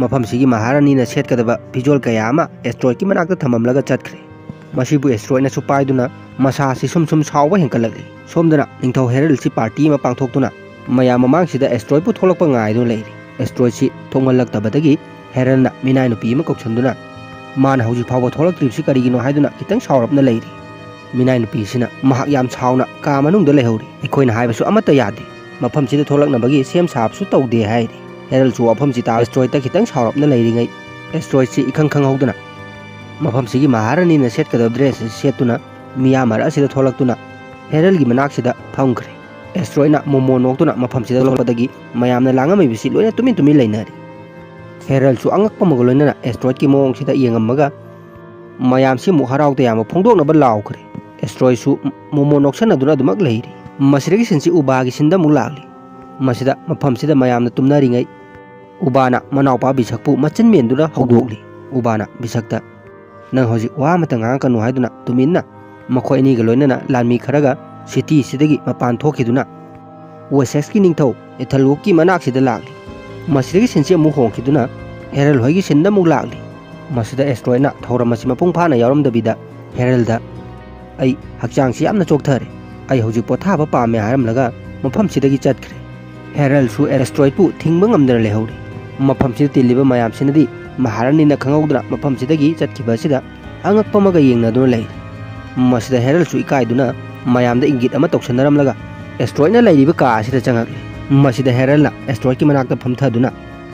ꯃꯐꯝꯁꯤꯒꯤ ꯃꯍꯥꯔꯥꯅꯤꯅ ꯁꯦꯠꯀꯗꯕ ꯐꯤꯖꯣꯜ ꯀꯌꯥ ꯑꯃ ꯑꯦꯁꯇ꯭ꯔꯣꯏꯗꯀꯤ ꯃꯅꯥꯛꯇ ꯊꯝꯃꯝꯂꯒ ꯆꯠꯈ꯭ꯔꯦ꯫ ꯃꯁꯤꯕꯨ ꯑꯦꯁꯇ꯭ꯔꯣꯏꯗꯅꯁꯨ ꯄꯥꯏꯗꯨꯅ ꯃꯁꯥꯁꯤ ꯁꯨꯝ ꯁꯨꯝ ꯁꯥꯎꯕ ꯍꯦꯟꯒꯠꯂꯛꯂꯤ꯫ ꯁꯣꯝꯗꯅ ꯅꯤꯡꯊꯧ ꯍꯦꯔꯜꯁꯤ ꯄꯥꯔꯇꯤ ꯑꯃ ꯄꯥꯡꯊꯣꯛꯇꯨꯅ ꯃꯌꯥꯝ ꯃꯃꯥꯡꯁꯤꯗ ꯑꯦꯁꯇ꯭ꯔꯣꯏꯗꯄꯨ ꯊꯣꯛꯂꯛꯄ ꯉꯥꯏꯗꯨꯅ ꯂꯩꯔꯤ꯫ ꯑꯦꯁꯇ꯭ꯔꯣꯏꯗꯁꯤ ꯊꯣꯛꯃꯜꯂꯛꯇꯕꯗꯒꯤ ꯍꯦꯔꯜꯅ ꯃꯤꯅꯥꯏ ꯅꯨꯄꯤ ꯑꯃ ꯀꯧꯁꯟꯗꯨꯅ ꯃꯥꯅ ꯍꯧꯖꯤꯛ ꯐꯥꯎꯕ ꯊꯣꯛꯂꯛꯇ꯭ꯔꯤꯕꯁꯤ ꯀꯔꯤꯒꯤꯅꯣ ꯍꯥꯏꯗꯨꯅ ꯈꯤꯇꯪ ꯁꯥꯎꯔꯞꯅ ꯂꯩꯔꯤ꯫ ꯃꯤꯅꯥꯏ ꯅꯨꯄꯤꯁꯤꯅ ꯃꯍꯥꯛ ꯌꯥꯝ ꯁꯥꯎꯅ ꯀꯥ ꯃꯅꯨꯡꯗ ꯂꯩꯍꯧꯔꯤ꯫ ꯑꯩꯈꯣꯏꯅ ꯍꯥꯏꯕꯁꯨ ꯑꯃꯠꯇ ꯌꯥꯗꯦ꯫ ꯃꯐꯝꯁꯤꯗ ꯊꯣꯛꯂꯛꯅꯕꯒꯤ ꯁꯦꯝ ꯁꯥꯕꯁꯨ ꯇꯧꯗꯦ ꯍꯥꯏꯔꯤ꯫ ꯍꯦꯔꯜꯁꯨ ꯋꯥꯐꯝꯁꯤ ꯇꯥ ꯑꯦꯁꯇ꯭ꯔꯣꯏꯗꯇ ꯈꯤꯇꯪ ꯁꯥꯎꯔꯞꯅ ꯂꯩꯔꯤꯉꯩ ꯑꯦꯁꯇ꯭ꯔꯣꯏꯗꯁꯤ ꯏꯈꯪ ꯈꯪꯍꯧꯗꯅ ꯃꯐꯝꯁꯤꯒꯤ ꯃꯍꯥꯔꯥꯅꯤꯅ ꯁꯦꯠꯀꯗꯕ ꯗ꯭ꯔꯦꯁ ꯑꯁꯤ ꯁꯦꯠꯇꯨꯅ ꯃꯤꯌꯥꯝ ꯃꯔꯛ ꯑꯁꯤꯗ ꯊꯣꯛꯂꯛꯇꯨꯅ ꯍꯦꯔꯜꯒꯤ ꯃꯅꯥꯛꯁꯤꯗ ꯐꯝꯈ꯭ꯔꯦ꯫ ꯑꯦꯁꯇ꯭ꯔꯣꯏꯗꯅ ꯃꯣꯃꯣ ꯅꯣꯛꯇꯨꯅ ꯃꯐꯝꯁꯤꯗ ꯊꯣꯛꯂꯛꯄꯗꯒꯤ ꯃꯌꯥꯝꯅ ꯂꯥꯡꯉꯝꯃꯤꯕꯁꯤ ꯂꯣꯏꯅ ꯇꯨꯃꯤꯟ ꯇꯨꯃꯤꯟ ꯂꯩꯅꯔꯦ꯫ ꯍꯦꯔꯜꯁꯨ ꯑꯉꯛꯄ ꯑꯃꯒ ꯂꯣꯏꯅꯅ ꯑꯦꯁꯇ꯭ꯔꯣꯏꯗꯀꯤ ꯃꯑꯣꯡꯁꯤꯗ ꯌꯦꯡꯉꯝꯃꯒ ꯃꯌꯥꯝꯁꯤ ꯑꯃꯨꯛ ꯍꯔꯥꯎ ꯇꯌꯥꯝꯕ ꯐꯣꯡꯗꯣꯛꯅꯕ ꯂꯥꯎꯈ꯭ꯔꯦ꯫ ꯑꯦꯁꯇ꯭ꯔꯣꯏꯗꯁꯨ ꯃꯣꯃꯣ ꯅꯣꯛꯁꯟꯅꯗꯨꯅ ꯑꯗꯨꯃꯛ ꯂꯩꯔꯤ꯫ ꯃꯁꯤꯗꯒꯤ ꯁꯤꯟꯁꯤ ꯎꯕꯥꯒꯤ ꯁꯤꯟꯗ ꯑꯃꯨꯛ ꯂꯥꯛꯂꯤ꯫ ꯃꯁꯤꯗ ꯃꯐꯝꯁꯤꯗ ꯃꯌꯥꯝꯅ ꯇꯨꯝꯅꯔꯤꯉꯩ ꯎꯕꯥꯅ ꯃꯅꯥꯎꯄꯥ ꯕꯤꯁꯛꯄꯨ ꯃꯆꯤꯟ ꯃꯦꯟꯗꯨꯅ ꯍꯧꯗꯣꯛꯂꯤ꯫ ꯎꯕꯥꯅ ꯕꯤꯁꯛꯇ "ꯅꯪ ꯍꯧꯖꯤꯛ ꯋꯥ ꯑꯃꯠꯇ ꯉꯥꯡꯉꯛꯀꯅꯨ" ꯍꯥꯏꯗꯨꯅ ꯇꯨꯃꯤꯟꯅ ꯃꯈꯣꯏ ꯑꯅꯤꯒ ꯂꯣꯏꯅꯅ ꯂꯥꯟꯃꯤ ꯈꯔꯒ ꯁꯤꯇꯤꯁꯤꯗꯒꯤ ꯃꯄꯥꯟ ꯊꯣꯛꯈꯤꯗꯨꯅ ꯋꯦꯁꯦꯛꯁꯀꯤ ꯅꯤꯡꯊꯧ ꯑꯦꯊꯦꯜꯋꯣꯛꯀꯤ ꯃꯅꯥꯛꯁꯤꯗ ꯂꯥꯛꯂꯤ꯫ ꯃꯁꯤꯗꯒꯤ ꯁꯤꯟꯁꯤ ꯑꯃꯨꯛ ꯍꯣꯡꯈꯤꯗꯨꯅ ꯍꯦꯔꯜ ꯍꯣꯏꯒꯤ ꯁꯤꯟꯗ ꯑꯃꯨꯛ ꯂꯥꯛꯂꯤ꯫ ꯃꯁꯤꯗ ꯑꯦꯁꯇ꯭ꯔꯣꯏꯗꯅ ꯊꯧꯔꯝ ꯑꯁꯤ ꯃꯄꯨꯡ ꯐꯥꯅ ꯌꯥꯎꯔꯝꯗꯕꯤꯗ ꯍꯦꯔꯜꯗ "ꯑꯩ ꯍꯛꯆꯥꯡꯁꯤ ꯌꯥꯝꯅ ꯆꯣꯛꯊꯔꯦ, ꯑꯩ ꯍꯧꯖꯤꯛ ꯄꯣꯊꯥꯕ ꯄꯥꯝꯃꯦ" ꯍꯥꯏꯔꯝꯂꯒ ꯃꯐꯝꯁꯤꯗꯒꯤ ꯆꯠꯈ꯭ꯔꯦ꯫ ꯍꯦꯔꯜꯁꯨ ꯑꯦꯁꯇ꯭ꯔꯣꯏꯗꯄꯨ ꯊꯤꯡꯕ ꯉꯝꯗꯅ ꯂꯩꯍꯧꯔꯤ꯫ ꯃꯐꯝꯁꯤꯗ ꯇꯤꯜꯂꯤꯕ ꯃꯌꯥꯝꯁꯤꯅꯗꯤ ꯃꯍꯥꯔꯥꯅꯤꯅ ꯈꯪꯍꯧꯗꯅ ꯃꯐꯝꯁꯤꯗꯒꯤ ꯆꯠꯈꯤꯕ ꯑꯁꯤꯗ ꯑꯉꯛꯄ ꯑꯃꯒ ꯌꯦꯡꯅꯗꯨꯅ ꯂꯩꯔꯤ꯫ ꯃꯁꯤꯗ ꯍꯦꯔꯜꯁꯨ ꯏꯀꯥꯏꯗꯨꯅ ꯃꯌꯥꯝꯗ ꯏꯪꯒꯤꯠ ꯑꯃ ꯇꯧꯁꯟꯅꯔꯝꯂꯒ ꯑꯦꯁꯇ꯭ꯔꯣꯏꯗꯅ ꯂꯩꯔꯤꯕ ꯀꯥ ꯑꯁꯤꯗ ꯆꯪꯉꯛꯂꯤ꯫ ꯃꯁꯤꯗ ꯍꯦꯔꯜꯅ ꯑꯦꯁꯇ꯭ꯔꯣꯏꯗꯀꯤ ꯃꯅꯥꯛꯇ ꯐꯝꯊꯗꯨꯅ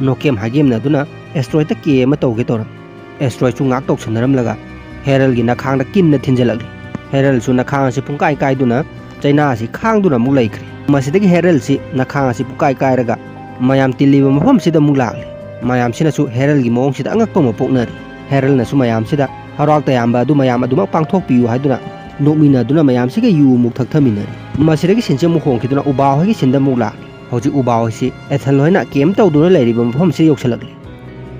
ꯅꯣꯀꯦꯝ ꯍꯥꯏꯒꯦꯝꯅꯗꯨꯅ ꯑꯦꯁꯇ꯭ꯔꯣꯏꯗꯇ ꯀꯦ ꯑꯃ ꯇꯧꯒꯦ ꯇꯧꯔꯝꯃꯤ꯫ ꯑꯦꯁꯇ꯭ꯔꯣꯏꯗꯁꯨ ꯉꯥꯛ ꯇꯧꯁꯟꯅꯔꯝꯂꯒ ꯍꯦꯔꯜꯒꯤ ꯅꯈꯥꯡꯗ ꯀꯤꯟꯅ ꯊꯤꯟꯖꯜꯂꯛꯂꯤ꯫ ꯍꯦꯔꯜꯁꯨ ꯅꯈꯥꯡ ꯑꯁꯤ ꯄꯨꯡꯀꯥꯏ ꯀꯥꯏꯗꯨꯅ ꯆꯩꯅꯥ ꯑꯁꯤ ꯈꯥꯡꯗꯨꯅ ꯑꯃꯨꯛ ꯂꯩꯈ꯭ꯔꯦ꯫ ꯃꯁꯤꯗꯒꯤ ꯍꯦꯔꯜꯁꯤ ꯅꯈꯥꯡ ꯑꯁꯤ ꯄꯨꯡꯀꯥꯏ ꯀꯥꯏꯔꯒ ꯃꯌꯥꯝ ꯇꯤꯜꯂꯤꯕ ꯃꯐꯝꯁꯤꯗ ꯑꯃꯨꯛ ꯂꯥꯛꯂꯤ꯫ ꯃꯌꯥꯝꯁꯤꯅꯁꯨ ꯍꯦꯔꯜꯒꯤ ꯃꯑꯣꯡꯁꯤꯗ ꯑꯉꯛꯄ ꯑꯃ ꯄꯣꯛꯅꯔꯤ꯫ ꯍꯦꯔꯜꯅꯁꯨ ꯃꯌꯥꯝꯁꯤꯗ ꯍꯔꯥꯎ ꯇꯌꯥꯝꯕ ꯑꯗꯨ ꯃꯌꯥꯝ ꯑꯗꯨꯃꯛ ꯄꯥꯡꯊꯣꯛꯄꯤꯌꯨ ꯍꯥꯏꯗꯨꯅ ꯅꯣꯛꯃꯤꯟꯅꯗꯨꯅ ꯃꯌꯥꯝꯁꯤꯒ ꯌꯨ ꯑꯃꯨꯛ ꯊꯛꯊꯃꯤꯟꯅꯔꯤ꯫ ꯃꯁꯤꯗꯒꯤ ꯁꯤꯟꯁꯤ ꯑꯃꯨꯛ ꯍꯣꯡꯈꯤꯗꯨꯅ ꯎꯕꯥ ꯍꯣꯏꯒꯤ ꯁꯤꯟꯗ ꯑꯃꯨꯛ ꯂꯥꯛꯂꯤ꯫ ꯍꯧꯖꯤꯛ ꯎꯕꯥ ꯍꯣꯏꯁꯤ ꯑꯦꯊꯦꯜ ꯍꯣꯏꯅ ꯀꯦꯝ ꯇꯧꯗꯨꯅ ꯂꯩꯔꯤꯕ ꯃꯐꯝꯁꯤꯗ ꯌꯧꯁꯤꯜꯂꯛꯂꯤ꯫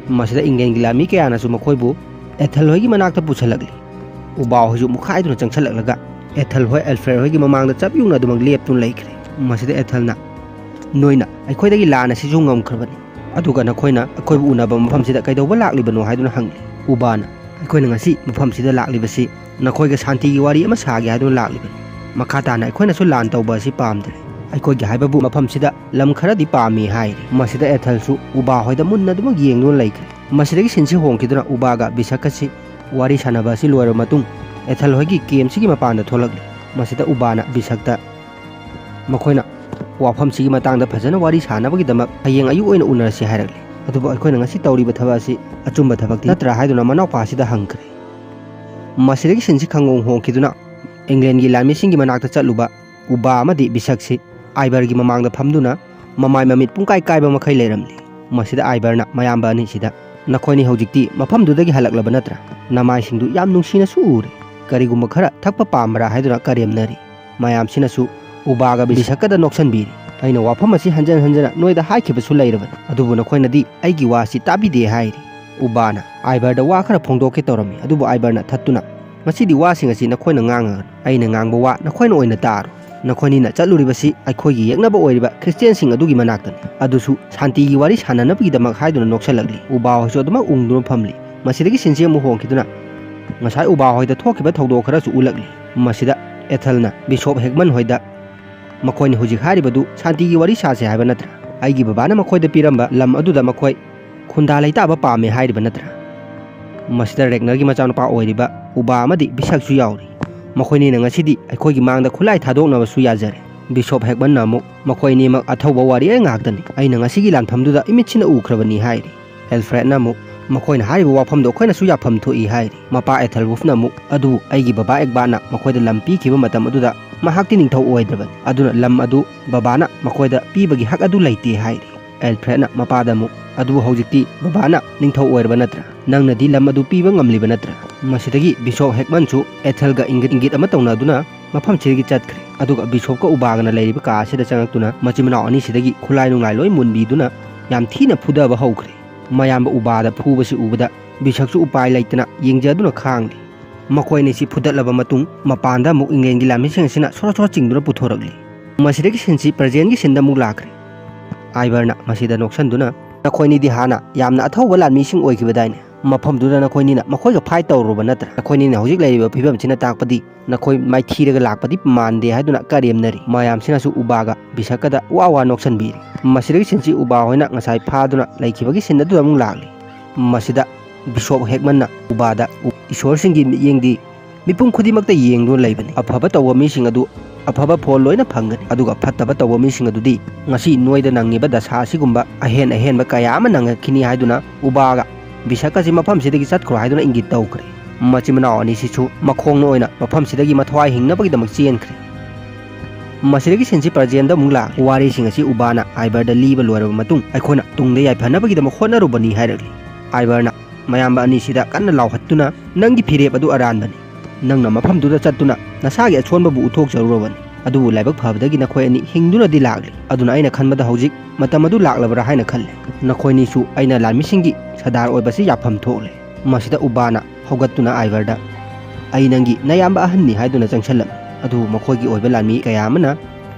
ꯃꯁꯤꯗ ꯏꯪꯂꯦꯟꯒꯤ ꯂꯥꯟꯃꯤ ꯀꯌꯥꯅꯁꯨ ꯃꯈꯣꯏꯕꯨ ꯑꯦꯊꯦꯜ ꯍꯣꯏꯒꯤ ꯃꯅꯥꯛꯇ ꯄꯨꯁꯤꯜꯂꯛꯂꯤ꯫ ꯎꯕꯥ ꯍꯣꯏꯁꯨ ꯃꯨꯛꯈꯥꯏꯗꯨꯅ ꯆꯪꯁꯤꯜꯂꯛꯂꯒ ꯑꯦꯊꯦꯜ ꯍꯣꯏ ꯑꯦꯜꯐ꯭ꯔꯦꯗ ꯍꯣꯏꯒꯤ ꯃꯃꯥꯡꯗ ꯆꯞ ꯌꯨꯡꯅ ꯑꯗꯨꯃꯛ ꯂꯦꯞꯇꯨꯅ ꯂꯩꯈ꯭ꯔꯦ꯫ ꯃꯁꯤꯗ ꯑꯦꯊꯦꯜꯅ ꯅꯣꯏꯅ ꯑꯩꯈꯣꯏꯗꯒꯤ ꯂꯥꯟ ꯑꯁꯤꯁꯨ ꯉꯝꯈ꯭ꯔꯕꯅꯤ, ꯑꯗꯨꯒ ꯅꯈꯣꯏꯅ ꯑꯩꯈꯣꯏꯕꯨ ꯎꯅꯕ ꯃꯐꯝꯁꯤꯗ ꯀꯩꯗꯧꯕ ꯂꯥꯛꯂꯤꯕꯅꯣ ꯍꯥꯏꯗꯨꯅ ꯍꯪꯂꯤ꯫ ꯎꯕꯥꯅ, ꯑꯩꯈꯣꯏꯅ ꯉꯁꯤ ꯃꯐꯝꯁꯤꯗ ꯂꯥꯛꯂꯤꯕꯁꯤ ꯅꯈꯣꯏꯒ ꯁꯥꯟꯇꯤꯒꯤ ꯋꯥꯔꯤ ꯑꯃ ꯁꯥꯒꯦ ꯍꯥꯏꯗꯨꯅ ꯂꯥꯛꯂꯤꯕꯅꯤ꯫ ꯃꯈꯥ ꯇꯥꯅ ꯑꯩꯈꯣꯏꯅꯁꯨ ꯂꯥꯟ ꯇꯧꯕ ꯑꯁꯤ ꯄꯥꯝꯗ꯭ꯔꯦ꯫ ꯑꯩꯈꯣꯏꯒꯤ ꯍꯥꯏꯕꯕꯨ ꯃꯐꯝꯁꯤꯗ ꯂꯝ ꯈꯔꯗꯤ ꯄꯥꯝꯃꯤ ꯍꯥꯏꯔꯤ꯫ ꯃꯁꯤꯗ ꯑꯦꯊꯜꯁꯨ ꯎꯕꯥ ꯍꯣꯏꯗ ꯃꯨꯟꯅ ꯑꯗꯨꯃꯛ ꯌꯦꯡꯗꯨꯅ ꯂꯩꯈ꯭ꯔꯦ꯫ ꯃꯁꯤꯗꯒꯤ ꯁꯤꯟꯁꯤ ꯍꯣꯡꯈꯤꯗꯨꯅ ꯎꯕꯥꯒ ꯕꯤꯁꯛꯀꯁꯤ ꯋꯥꯔꯤ ꯁꯥꯟꯅꯕ ꯑꯁꯤ ꯂꯣꯏꯔꯕ ꯃꯇꯨꯡ ꯑꯦꯊꯜ ꯍꯣꯏꯒꯤ ꯀꯦꯝꯁꯤꯒꯤ ꯃꯄꯥꯟꯗ ꯊꯣꯛꯂꯛꯂꯤ꯫ ꯃꯁꯤꯗ ꯎꯕꯥꯅ ꯕꯤꯁꯛꯇ ꯃꯈꯣꯏꯅ ꯋꯥꯐꯝꯁꯤꯒꯤ ꯃꯇꯥꯡꯗ ꯐꯖꯅ ꯋꯥꯔꯤ ꯁꯥꯟꯅꯕꯒꯤꯗꯃꯛ ꯍꯌꯦꯡ ꯑꯌꯨꯛ ꯑꯣꯏꯅ ꯎꯅꯔꯁꯤ ꯍꯥꯏꯔꯛꯂꯤ꯫ ꯑꯗꯨꯕꯨ ꯑꯩꯈꯣꯏꯅ ꯉꯁꯤ ꯇꯧꯔꯤꯕ ꯊꯕꯛ ꯑꯁꯤ ꯑꯆꯨꯝꯕ ꯊꯕꯛꯇꯤ ꯅꯠꯇ꯭ꯔꯥ ꯍꯥꯏꯗꯨꯅ ꯃꯅꯥꯎꯄꯥꯁꯤꯗ ꯍꯪꯈ꯭ꯔꯦ꯫ ꯃꯁꯤꯗꯒꯤ ꯁꯤꯟꯁꯤ ꯈꯪꯍꯣꯡ ꯍꯣꯡꯈꯤꯗꯨꯅ ꯏꯪꯂꯦꯟꯒꯤ ꯂꯥꯟꯃꯤꯁꯤꯡꯒꯤ ꯃꯅꯥꯛꯇ ꯆꯠꯂꯨꯕ ꯎꯕꯥ ꯑꯃꯗꯤ ꯕꯤꯁꯛꯁꯤ ꯑꯥꯏꯕꯔꯒꯤ ꯃꯃꯥꯡꯗ ꯐꯝꯗꯨꯅ ꯃꯃꯥꯏ ꯃꯃꯤꯠ ꯄꯨꯡꯀꯥꯏ ꯀꯥꯏꯕ ꯃꯈꯩ ꯂꯩꯔꯝꯂꯤ꯫ ꯃꯁꯤꯗ ꯑꯥꯏꯕꯔꯅ ꯃꯌꯥꯝꯕ ꯑꯅꯤꯁꯤꯗ, "ꯅꯈꯣꯏꯅꯤ ꯍꯧꯖꯤꯛꯇꯤ ꯃꯐꯝꯗꯨꯗꯒꯤ ꯍꯜꯂꯛꯂꯕ ꯅꯠꯇ꯭ꯔꯥ? ꯅꯃꯥꯏꯁꯤꯡꯗꯨ ꯌꯥꯝ ꯅꯨꯡꯁꯤꯅꯁꯨ ꯎꯔꯦ꯫ ꯀꯔꯤꯒꯨꯝꯕ ꯈꯔ ꯊꯛꯄ ꯄꯥꯝꯕ꯭ꯔꯥ?" ꯍꯥꯏꯗꯨꯅ ꯀꯔꯦꯝꯅꯔꯤ꯫ ꯃꯌꯥꯝꯁꯤꯅꯁꯨ ꯎꯕꯥꯒ ꯕꯤꯁꯛꯀꯗ ꯅꯣꯛꯁꯟꯕꯤꯔꯤ꯫ "ꯑꯩꯅ ꯋꯥꯐꯝ ꯑꯁꯤ ꯍꯟꯖꯟ ꯍꯟꯖꯟꯅ ꯅꯣꯏꯗ ꯍꯥꯏꯈꯤꯕꯁꯨ ꯂꯩꯔꯕꯅꯤ, ꯑꯗꯨꯕꯨ ꯅꯈꯣꯏꯅꯗꯤ ꯑꯩꯒꯤ ꯋꯥꯁꯤ ꯇꯥꯕꯤꯗꯦ" ꯍꯥꯏꯔꯤ꯫ ꯎꯕꯥꯅ ꯑꯥꯏꯕꯔꯗ ꯋꯥ ꯈꯔ ꯐꯣꯡꯗꯣꯛꯀꯦ ꯇꯧꯔꯝꯃꯤ, ꯑꯗꯨꯕꯨ ꯑꯥꯏꯕꯔꯅ ꯊꯠꯇꯨꯅ, "ꯃꯁꯤꯗꯤ ꯋꯥꯁꯤꯡ ꯑꯁꯤ ꯅꯈꯣꯏꯅ ꯉꯥꯡꯉꯒꯅꯨ꯫ ꯑꯩꯅ ꯉꯥꯡꯕ ꯋꯥ ꯅꯈꯣꯏꯅ ꯑꯣꯏꯅ ꯇꯥꯔꯣ꯫ ꯅꯈꯣꯏꯅꯤꯅ ꯆꯠꯂꯨꯔꯤꯕꯁꯤ ꯑꯩꯈꯣꯏꯒꯤ ꯌꯦꯛꯅꯕ ꯑꯣꯏꯔꯤꯕ ꯈ꯭ꯔꯤꯁꯇꯤꯌꯥꯟꯁꯤꯡ ꯑꯗꯨꯒꯤ ꯃꯅꯥꯛꯇꯅꯤ, ꯑꯗꯨꯁꯨ ꯁꯥꯟꯇꯤꯒꯤ ꯋꯥꯔꯤ ꯁꯥꯟꯅꯅꯕꯒꯤꯗꯃꯛ" ꯍꯥꯏꯗꯨꯅ ꯅꯣꯛꯁꯜꯂꯛꯂꯤ꯫ ꯎꯕꯥ ꯍꯣꯏꯁꯨ ꯑꯗꯨꯃꯛ ꯎꯪꯗꯨꯅ ꯐꯝꯂꯤ꯫ ꯃꯁꯤꯗꯒꯤ ꯁꯤꯟꯁꯤ ꯑꯃꯨꯛ ꯍꯣꯡꯈꯤꯗꯨꯅ ꯉꯁꯥꯏ ꯎꯕꯥ ꯍꯣꯏꯗ ꯊꯣꯛꯈꯤꯕ ꯊꯧꯗꯣꯛ ꯈꯔꯁꯨ ꯎꯠꯂꯛꯂꯤ꯫ ꯃꯁꯤꯗ ꯑꯦꯊꯜꯅ ꯕꯤꯁꯣꯞ ꯍꯦꯒꯃꯟ ꯍꯣꯏꯗ, "ꯃꯈꯣꯏꯅ ꯍꯧꯖꯤꯛ ꯍꯥꯏꯔꯤꯕꯗꯨ ꯁꯥꯟꯇꯤꯒꯤ ꯋꯥꯔꯤ ꯁꯥꯁꯦ ꯍꯥꯏꯕ ꯅꯠꯇ꯭ꯔꯥ? ꯑꯩꯒꯤ ꯕꯕꯥꯅ ꯃꯈꯣꯏꯗ ꯄꯤꯔꯝꯕ ꯂꯝ ꯑꯗꯨꯗ ꯃꯈꯣꯏ ꯈꯨꯟꯗꯥ ꯂꯩꯇꯥꯕ ꯄꯥꯝꯃꯦ ꯍꯥꯏꯔꯤꯕ ꯅꯠꯇ꯭ꯔꯥ?" ꯃꯁꯤꯗ ꯔꯦꯒꯅꯔꯒꯤ ꯃꯆꯥꯅꯨꯄꯥ ꯑꯣꯏꯔꯤꯕ ꯎꯕꯥ ꯑꯃꯗꯤ ꯕꯤꯁꯛꯁꯨ ꯌꯥꯎꯔꯤ꯫ "ꯃꯈꯣꯏꯅꯤꯅ ꯉꯁꯤꯗꯤ ꯑꯩꯈꯣꯏꯒꯤ ꯃꯥꯡꯗ ꯈꯨꯠꯂꯥꯏ ꯊꯥꯗꯣꯛꯅꯕꯁꯨ ꯌꯥꯖꯔꯦ꯫" ꯕꯤꯁꯣꯞ ꯍꯦꯒꯃꯟꯅ ꯑꯃꯨꯛ, "ꯃꯈꯣꯏ ꯑꯅꯤꯃꯛ ꯑꯊꯧꯕ ꯋꯥꯔꯤ ꯉꯥꯛꯇꯅꯤ꯫ ꯑꯩꯅ ꯉꯁꯤꯒꯤ ꯂꯥꯟꯐꯝꯗꯨꯗ ꯏꯃꯤꯠꯁꯤꯅ ꯎꯈ꯭ꯔꯕꯅꯤ" ꯍꯥꯏꯔꯤ꯫ ꯑꯦꯜꯐ꯭ꯔꯦꯗꯅ ꯑꯃꯨꯛ, "ꯃꯈꯣꯏꯅ ꯍꯥꯏꯔꯤꯕ ꯋꯥꯐꯝꯗꯣ ꯑꯩꯈꯣꯏꯅꯁꯨ ꯌꯥꯐꯝ ꯊꯣꯛꯏ" ꯍꯥꯏꯔꯤ꯫ ꯃꯄꯥ ꯑꯦꯊꯦꯜꯋꯨꯐꯅ ꯑꯃꯨꯛ, "ꯑꯗꯨꯕꯨ ꯑꯩꯒꯤ ꯕꯕꯥ ꯑꯦꯒꯕꯥꯅ ꯃꯈꯣꯏꯗ ꯂꯝ ꯄꯤꯈꯤꯕ ꯃꯇꯝ ꯑꯗꯨꯗ ꯃꯍꯥꯛꯇꯤ ꯅꯤꯡꯊꯧ ꯑꯣꯏꯗ꯭ꯔꯕꯅꯤ, ꯑꯗꯨꯅ ꯂꯝ ꯑꯗꯨ ꯕꯕꯥꯅ ꯃꯈꯣꯏꯗ ꯄꯤꯕꯒꯤ ꯍꯛ ꯑꯗꯨ ꯂꯩꯇꯦ" ꯍꯥꯏꯔꯤ꯫ ꯑꯦꯜꯐ꯭ꯔꯦꯗꯅ ꯃꯄꯥꯗ ꯑꯃꯨꯛ, "ꯑꯗꯨꯕꯨ ꯍꯧꯖꯤꯛꯇꯤ ꯕꯕꯥꯅ ꯅꯤꯡꯊꯧ ꯑꯣꯏꯔꯕ ꯅꯠꯇ꯭ꯔꯥ? ꯅꯪꯅꯗꯤ ꯂꯝ ꯑꯗꯨ ꯄꯤꯕ ꯉꯝꯂꯤꯕ ꯅꯠꯇ꯭ꯔꯥ?" ꯃꯁꯤꯗꯒꯤ ꯕꯤꯁꯣꯞ ꯍꯦꯒꯃꯟꯁꯨ ꯑꯦꯊꯦꯜꯒ ꯏꯪꯒꯤꯠ ꯏꯪꯒꯤꯠ ꯑꯃ ꯇꯧꯅꯗꯨꯅ ꯃꯐꯝꯁꯤꯗꯒꯤ ꯆꯠꯈ꯭ꯔꯦ꯫ ꯑꯗꯨꯒ ꯕꯤꯁꯣꯞꯀ ꯎꯕꯥꯒꯅ ꯂꯩꯔꯤꯕ ꯀꯥ ꯑꯁꯤꯗ ꯆꯪꯉꯛꯇꯨꯅ ꯃꯆꯤꯟ ꯃꯅꯥꯎ ꯑꯅꯤꯁꯤꯗꯒꯤ ꯈꯨꯠꯂꯥꯏ ꯅꯨꯡꯂꯥꯏ ꯂꯣꯏ ꯃꯨꯟꯕꯤꯗꯨꯅ ꯌꯥꯝ ꯊꯤꯅ ꯐꯨꯗꯕ ꯍꯧꯈ꯭ꯔꯦ꯫ ꯃꯌꯥꯝꯕ ꯎꯕꯥꯗ ꯐꯨꯕꯁꯤ ꯎꯕꯗ ꯕꯤꯁꯛꯁꯨ ꯎꯄꯥꯏ ꯂꯩꯇꯅ ꯌꯦꯡꯖꯗꯨꯅ ꯈꯥꯡꯂꯤ꯫ ꯃꯈꯣꯏ ꯑꯅꯤꯁꯤ ꯐꯨꯗꯠꯂꯕ ꯃꯇꯨꯡ ꯃꯄꯥꯟꯗ ꯑꯃꯨꯛ ꯏꯪꯂꯦꯟꯒꯤ ꯂꯥꯟꯃꯤꯁꯤꯡ ꯑꯁꯤꯅ ꯁꯣꯔꯣ ꯁꯣꯔꯣ ꯆꯤꯡꯗꯨꯅ ꯄꯨꯊꯣꯔꯛꯂꯤ꯫ ꯃꯁꯤꯗꯒꯤ ꯁꯤꯟꯁꯤ ꯄ꯭ꯔꯖꯦꯟꯒꯤ ꯁꯤꯟꯗ ꯑꯃꯨꯛ ꯂꯥꯛꯈ꯭ꯔꯦ꯫ ꯑꯥꯏꯕꯔꯅ ꯃꯁꯤꯗ ꯅꯣꯛꯁꯟꯗꯨꯅ, "ꯅꯈꯣꯏꯅꯤꯗꯤ ꯍꯥꯟꯅ ꯌꯥꯝꯅ ꯑꯊꯧꯕ ꯂꯥꯟꯃꯤꯁꯤꯡ ꯑꯣꯏꯈꯤꯕꯗꯥꯏꯅꯦ? ꯃꯐꯝꯗꯨꯗ ꯅꯈꯣꯏꯅꯤꯅ ꯃꯈꯣꯏꯒ ꯐꯥꯏꯠ ꯇꯧꯔꯨꯔꯕ ꯅꯠꯇ꯭ꯔꯥ? ꯅꯈꯣꯏꯅꯤꯅ ꯍꯧꯖꯤꯛ ꯂꯩꯔꯤꯕ ꯐꯤꯕꯝꯁꯤꯅ ꯇꯥꯛꯄꯗꯤ ꯅꯈꯣꯏ ꯃꯥꯏꯊꯤꯔꯒ ꯂꯥꯛꯄꯗꯤ ꯃꯥꯟꯗꯦ" ꯍꯥꯏꯗꯨꯅ ꯀꯔꯦꯝꯅꯔꯤ꯫ ꯃꯌꯥꯝꯁꯤꯅꯁꯨ ꯎꯕꯥꯒ ꯕꯤꯁꯛꯀꯗ ꯋꯥ ꯋꯥ ꯅꯣꯛꯁꯟꯕꯤꯔꯤ꯫ ꯃꯁꯤꯗꯒꯤ ꯁꯤꯟꯁꯤ ꯎꯕꯥ ꯍꯣꯏꯅ ꯉꯁꯥꯏ ꯐꯥꯗꯨꯅ ꯂꯩꯈꯤꯕꯒꯤ ꯁꯤꯟ ꯑꯗꯨꯗ ꯑꯃꯨꯛ ꯂꯥꯛꯂꯤ꯫ ꯃꯁꯤꯗ ꯕꯤꯁꯣꯞ ꯍꯦꯛꯃꯟꯅ ꯎꯕꯥꯗ, "ꯎ-, ꯏꯁꯣꯔꯁꯤꯡꯒꯤ ꯃꯤꯠꯌꯦꯡꯗꯤ ꯃꯤꯄꯨꯝ ꯈꯨꯗꯤꯡꯃꯛꯇ ꯌꯦꯡꯗꯨꯅ ꯂꯩꯕꯅꯤ꯫ ꯑꯐꯕ ꯇꯧꯕ ꯃꯤꯁꯤꯡ ꯑꯗꯨ ꯑꯐꯕ ꯐꯣꯜ ꯂꯣꯏꯅ ꯐꯪꯒꯅꯤ, ꯑꯗꯨꯒ ꯐꯠꯇꯕ ꯇꯧꯕ ꯃꯤꯁꯤꯡ ꯑꯗꯨꯗꯤ ꯉꯁꯤ ꯅꯣꯏꯗ ꯅꯪꯉꯤꯕ ꯗꯁꯥ ꯑꯁꯤꯒꯨꯝꯕ ꯑꯍꯦꯟ ꯑꯍꯦꯟꯕ ꯀꯌꯥ ꯑꯃ ꯅꯪꯉꯛꯈꯤꯅꯤ" ꯍꯥꯏꯗꯨꯅ ꯎꯕꯥꯒ ꯕꯤꯁꯛ ꯑꯁꯤ ꯃꯐꯝꯁꯤꯗꯒꯤ ꯆꯠꯈ꯭ꯔꯣ ꯍꯥꯏꯗꯨꯅ ꯏꯪꯒꯤꯠ ꯇꯧꯈ꯭ꯔꯦ꯫ ꯃꯆꯤꯟ ꯃꯅꯥꯎ ꯑꯅꯤꯁꯤꯁꯨ ꯃꯈꯣꯡꯅ ꯑꯣꯏꯅ ꯃꯐꯝꯁꯤꯗꯒꯤ ꯃꯊ꯭ꯋꯥꯏ ꯍꯤꯡꯅꯕꯒꯤꯗꯃꯛ ꯆꯦꯟꯈ꯭ꯔꯦ꯫ ꯃꯁꯤꯗꯒꯤ ꯁꯤꯟꯁꯤ ꯄ꯭ꯔꯖꯦꯟꯗ ꯑꯃꯨꯛ ꯂꯥꯛ꯫ "ꯋꯥꯔꯤꯁꯤꯡ ꯑꯁꯤ ꯎꯕꯥꯅ ꯑꯥꯏꯕꯔꯗ ꯂꯤꯕ ꯂꯣꯏꯔꯕ ꯃꯇꯨꯡ ꯑꯩꯈꯣꯏꯅ ꯇꯨꯡꯗ ꯌꯥꯏꯐꯅꯕꯒꯤꯗꯃꯛ ꯍꯣꯠꯅꯔꯨꯕꯅꯤ" ꯍꯥꯏꯔꯛꯂꯤ꯫ ꯑꯥꯏꯕꯔꯅ, ꯃꯌꯥꯝꯕ ꯑꯅꯤꯁꯤꯗ ꯀꯟꯅ ꯂꯥꯎꯍꯠꯇꯨꯅ, "ꯅꯪꯒꯤ ꯐꯤꯔꯦꯞ ꯑꯗꯨ ꯑꯔꯥꯟꯕꯅꯤ꯫ ꯅꯪꯅ ꯃꯐꯝꯗꯨꯗ ꯆꯠꯇꯨꯅ ꯅꯁꯥꯒꯤ ꯑꯁꯣꯟꯕꯕꯨ ꯎꯠꯊꯣꯛꯆꯔꯨꯔꯕꯅꯤ꯫ ꯑꯗꯨꯕꯨ ꯂꯥꯏꯕꯛ ꯐꯕꯗꯒꯤ ꯅꯈꯣꯏ ꯑꯅꯤ ꯍꯤꯡꯗꯨꯅꯗꯤ ꯂꯥꯛꯂꯤ꯫ ꯑꯗꯨꯅ ꯑꯩꯅ ꯈꯟꯕꯗ ꯍꯧꯖꯤꯛ ꯃꯇꯝ ꯑꯗꯨ ꯂꯥꯛꯂꯕ꯭ꯔꯥ ꯍꯥꯏꯅ ꯈꯜꯂꯦ꯫ ꯅꯈꯣꯏꯅꯤꯁꯨ ꯑꯩꯅ ꯂꯥꯟꯃꯤꯁꯤꯡꯒꯤ ꯁꯔꯗꯥꯔ ꯑꯣꯏꯕꯁꯤ ꯌꯥꯐꯝ ꯊꯣꯛꯂꯦ꯫" ꯃꯁꯤꯗ ꯎꯕꯥꯅ ꯍꯧꯒꯠꯇꯨꯅ ꯑꯥꯏꯕꯔꯗ, "ꯑꯩ ꯅꯪꯒꯤ ꯅꯌꯥꯝꯕ ꯑꯍꯟꯅꯤ" ꯍꯥꯏꯗꯨꯅ ꯆꯪꯁꯜꯂꯝꯃꯤ꯫ ꯑꯗꯨꯕꯨ ꯃꯈꯣꯏꯒꯤ ꯑꯣꯏꯕ ꯂꯥꯟꯃꯤ ꯀꯌꯥ ꯑꯃꯅ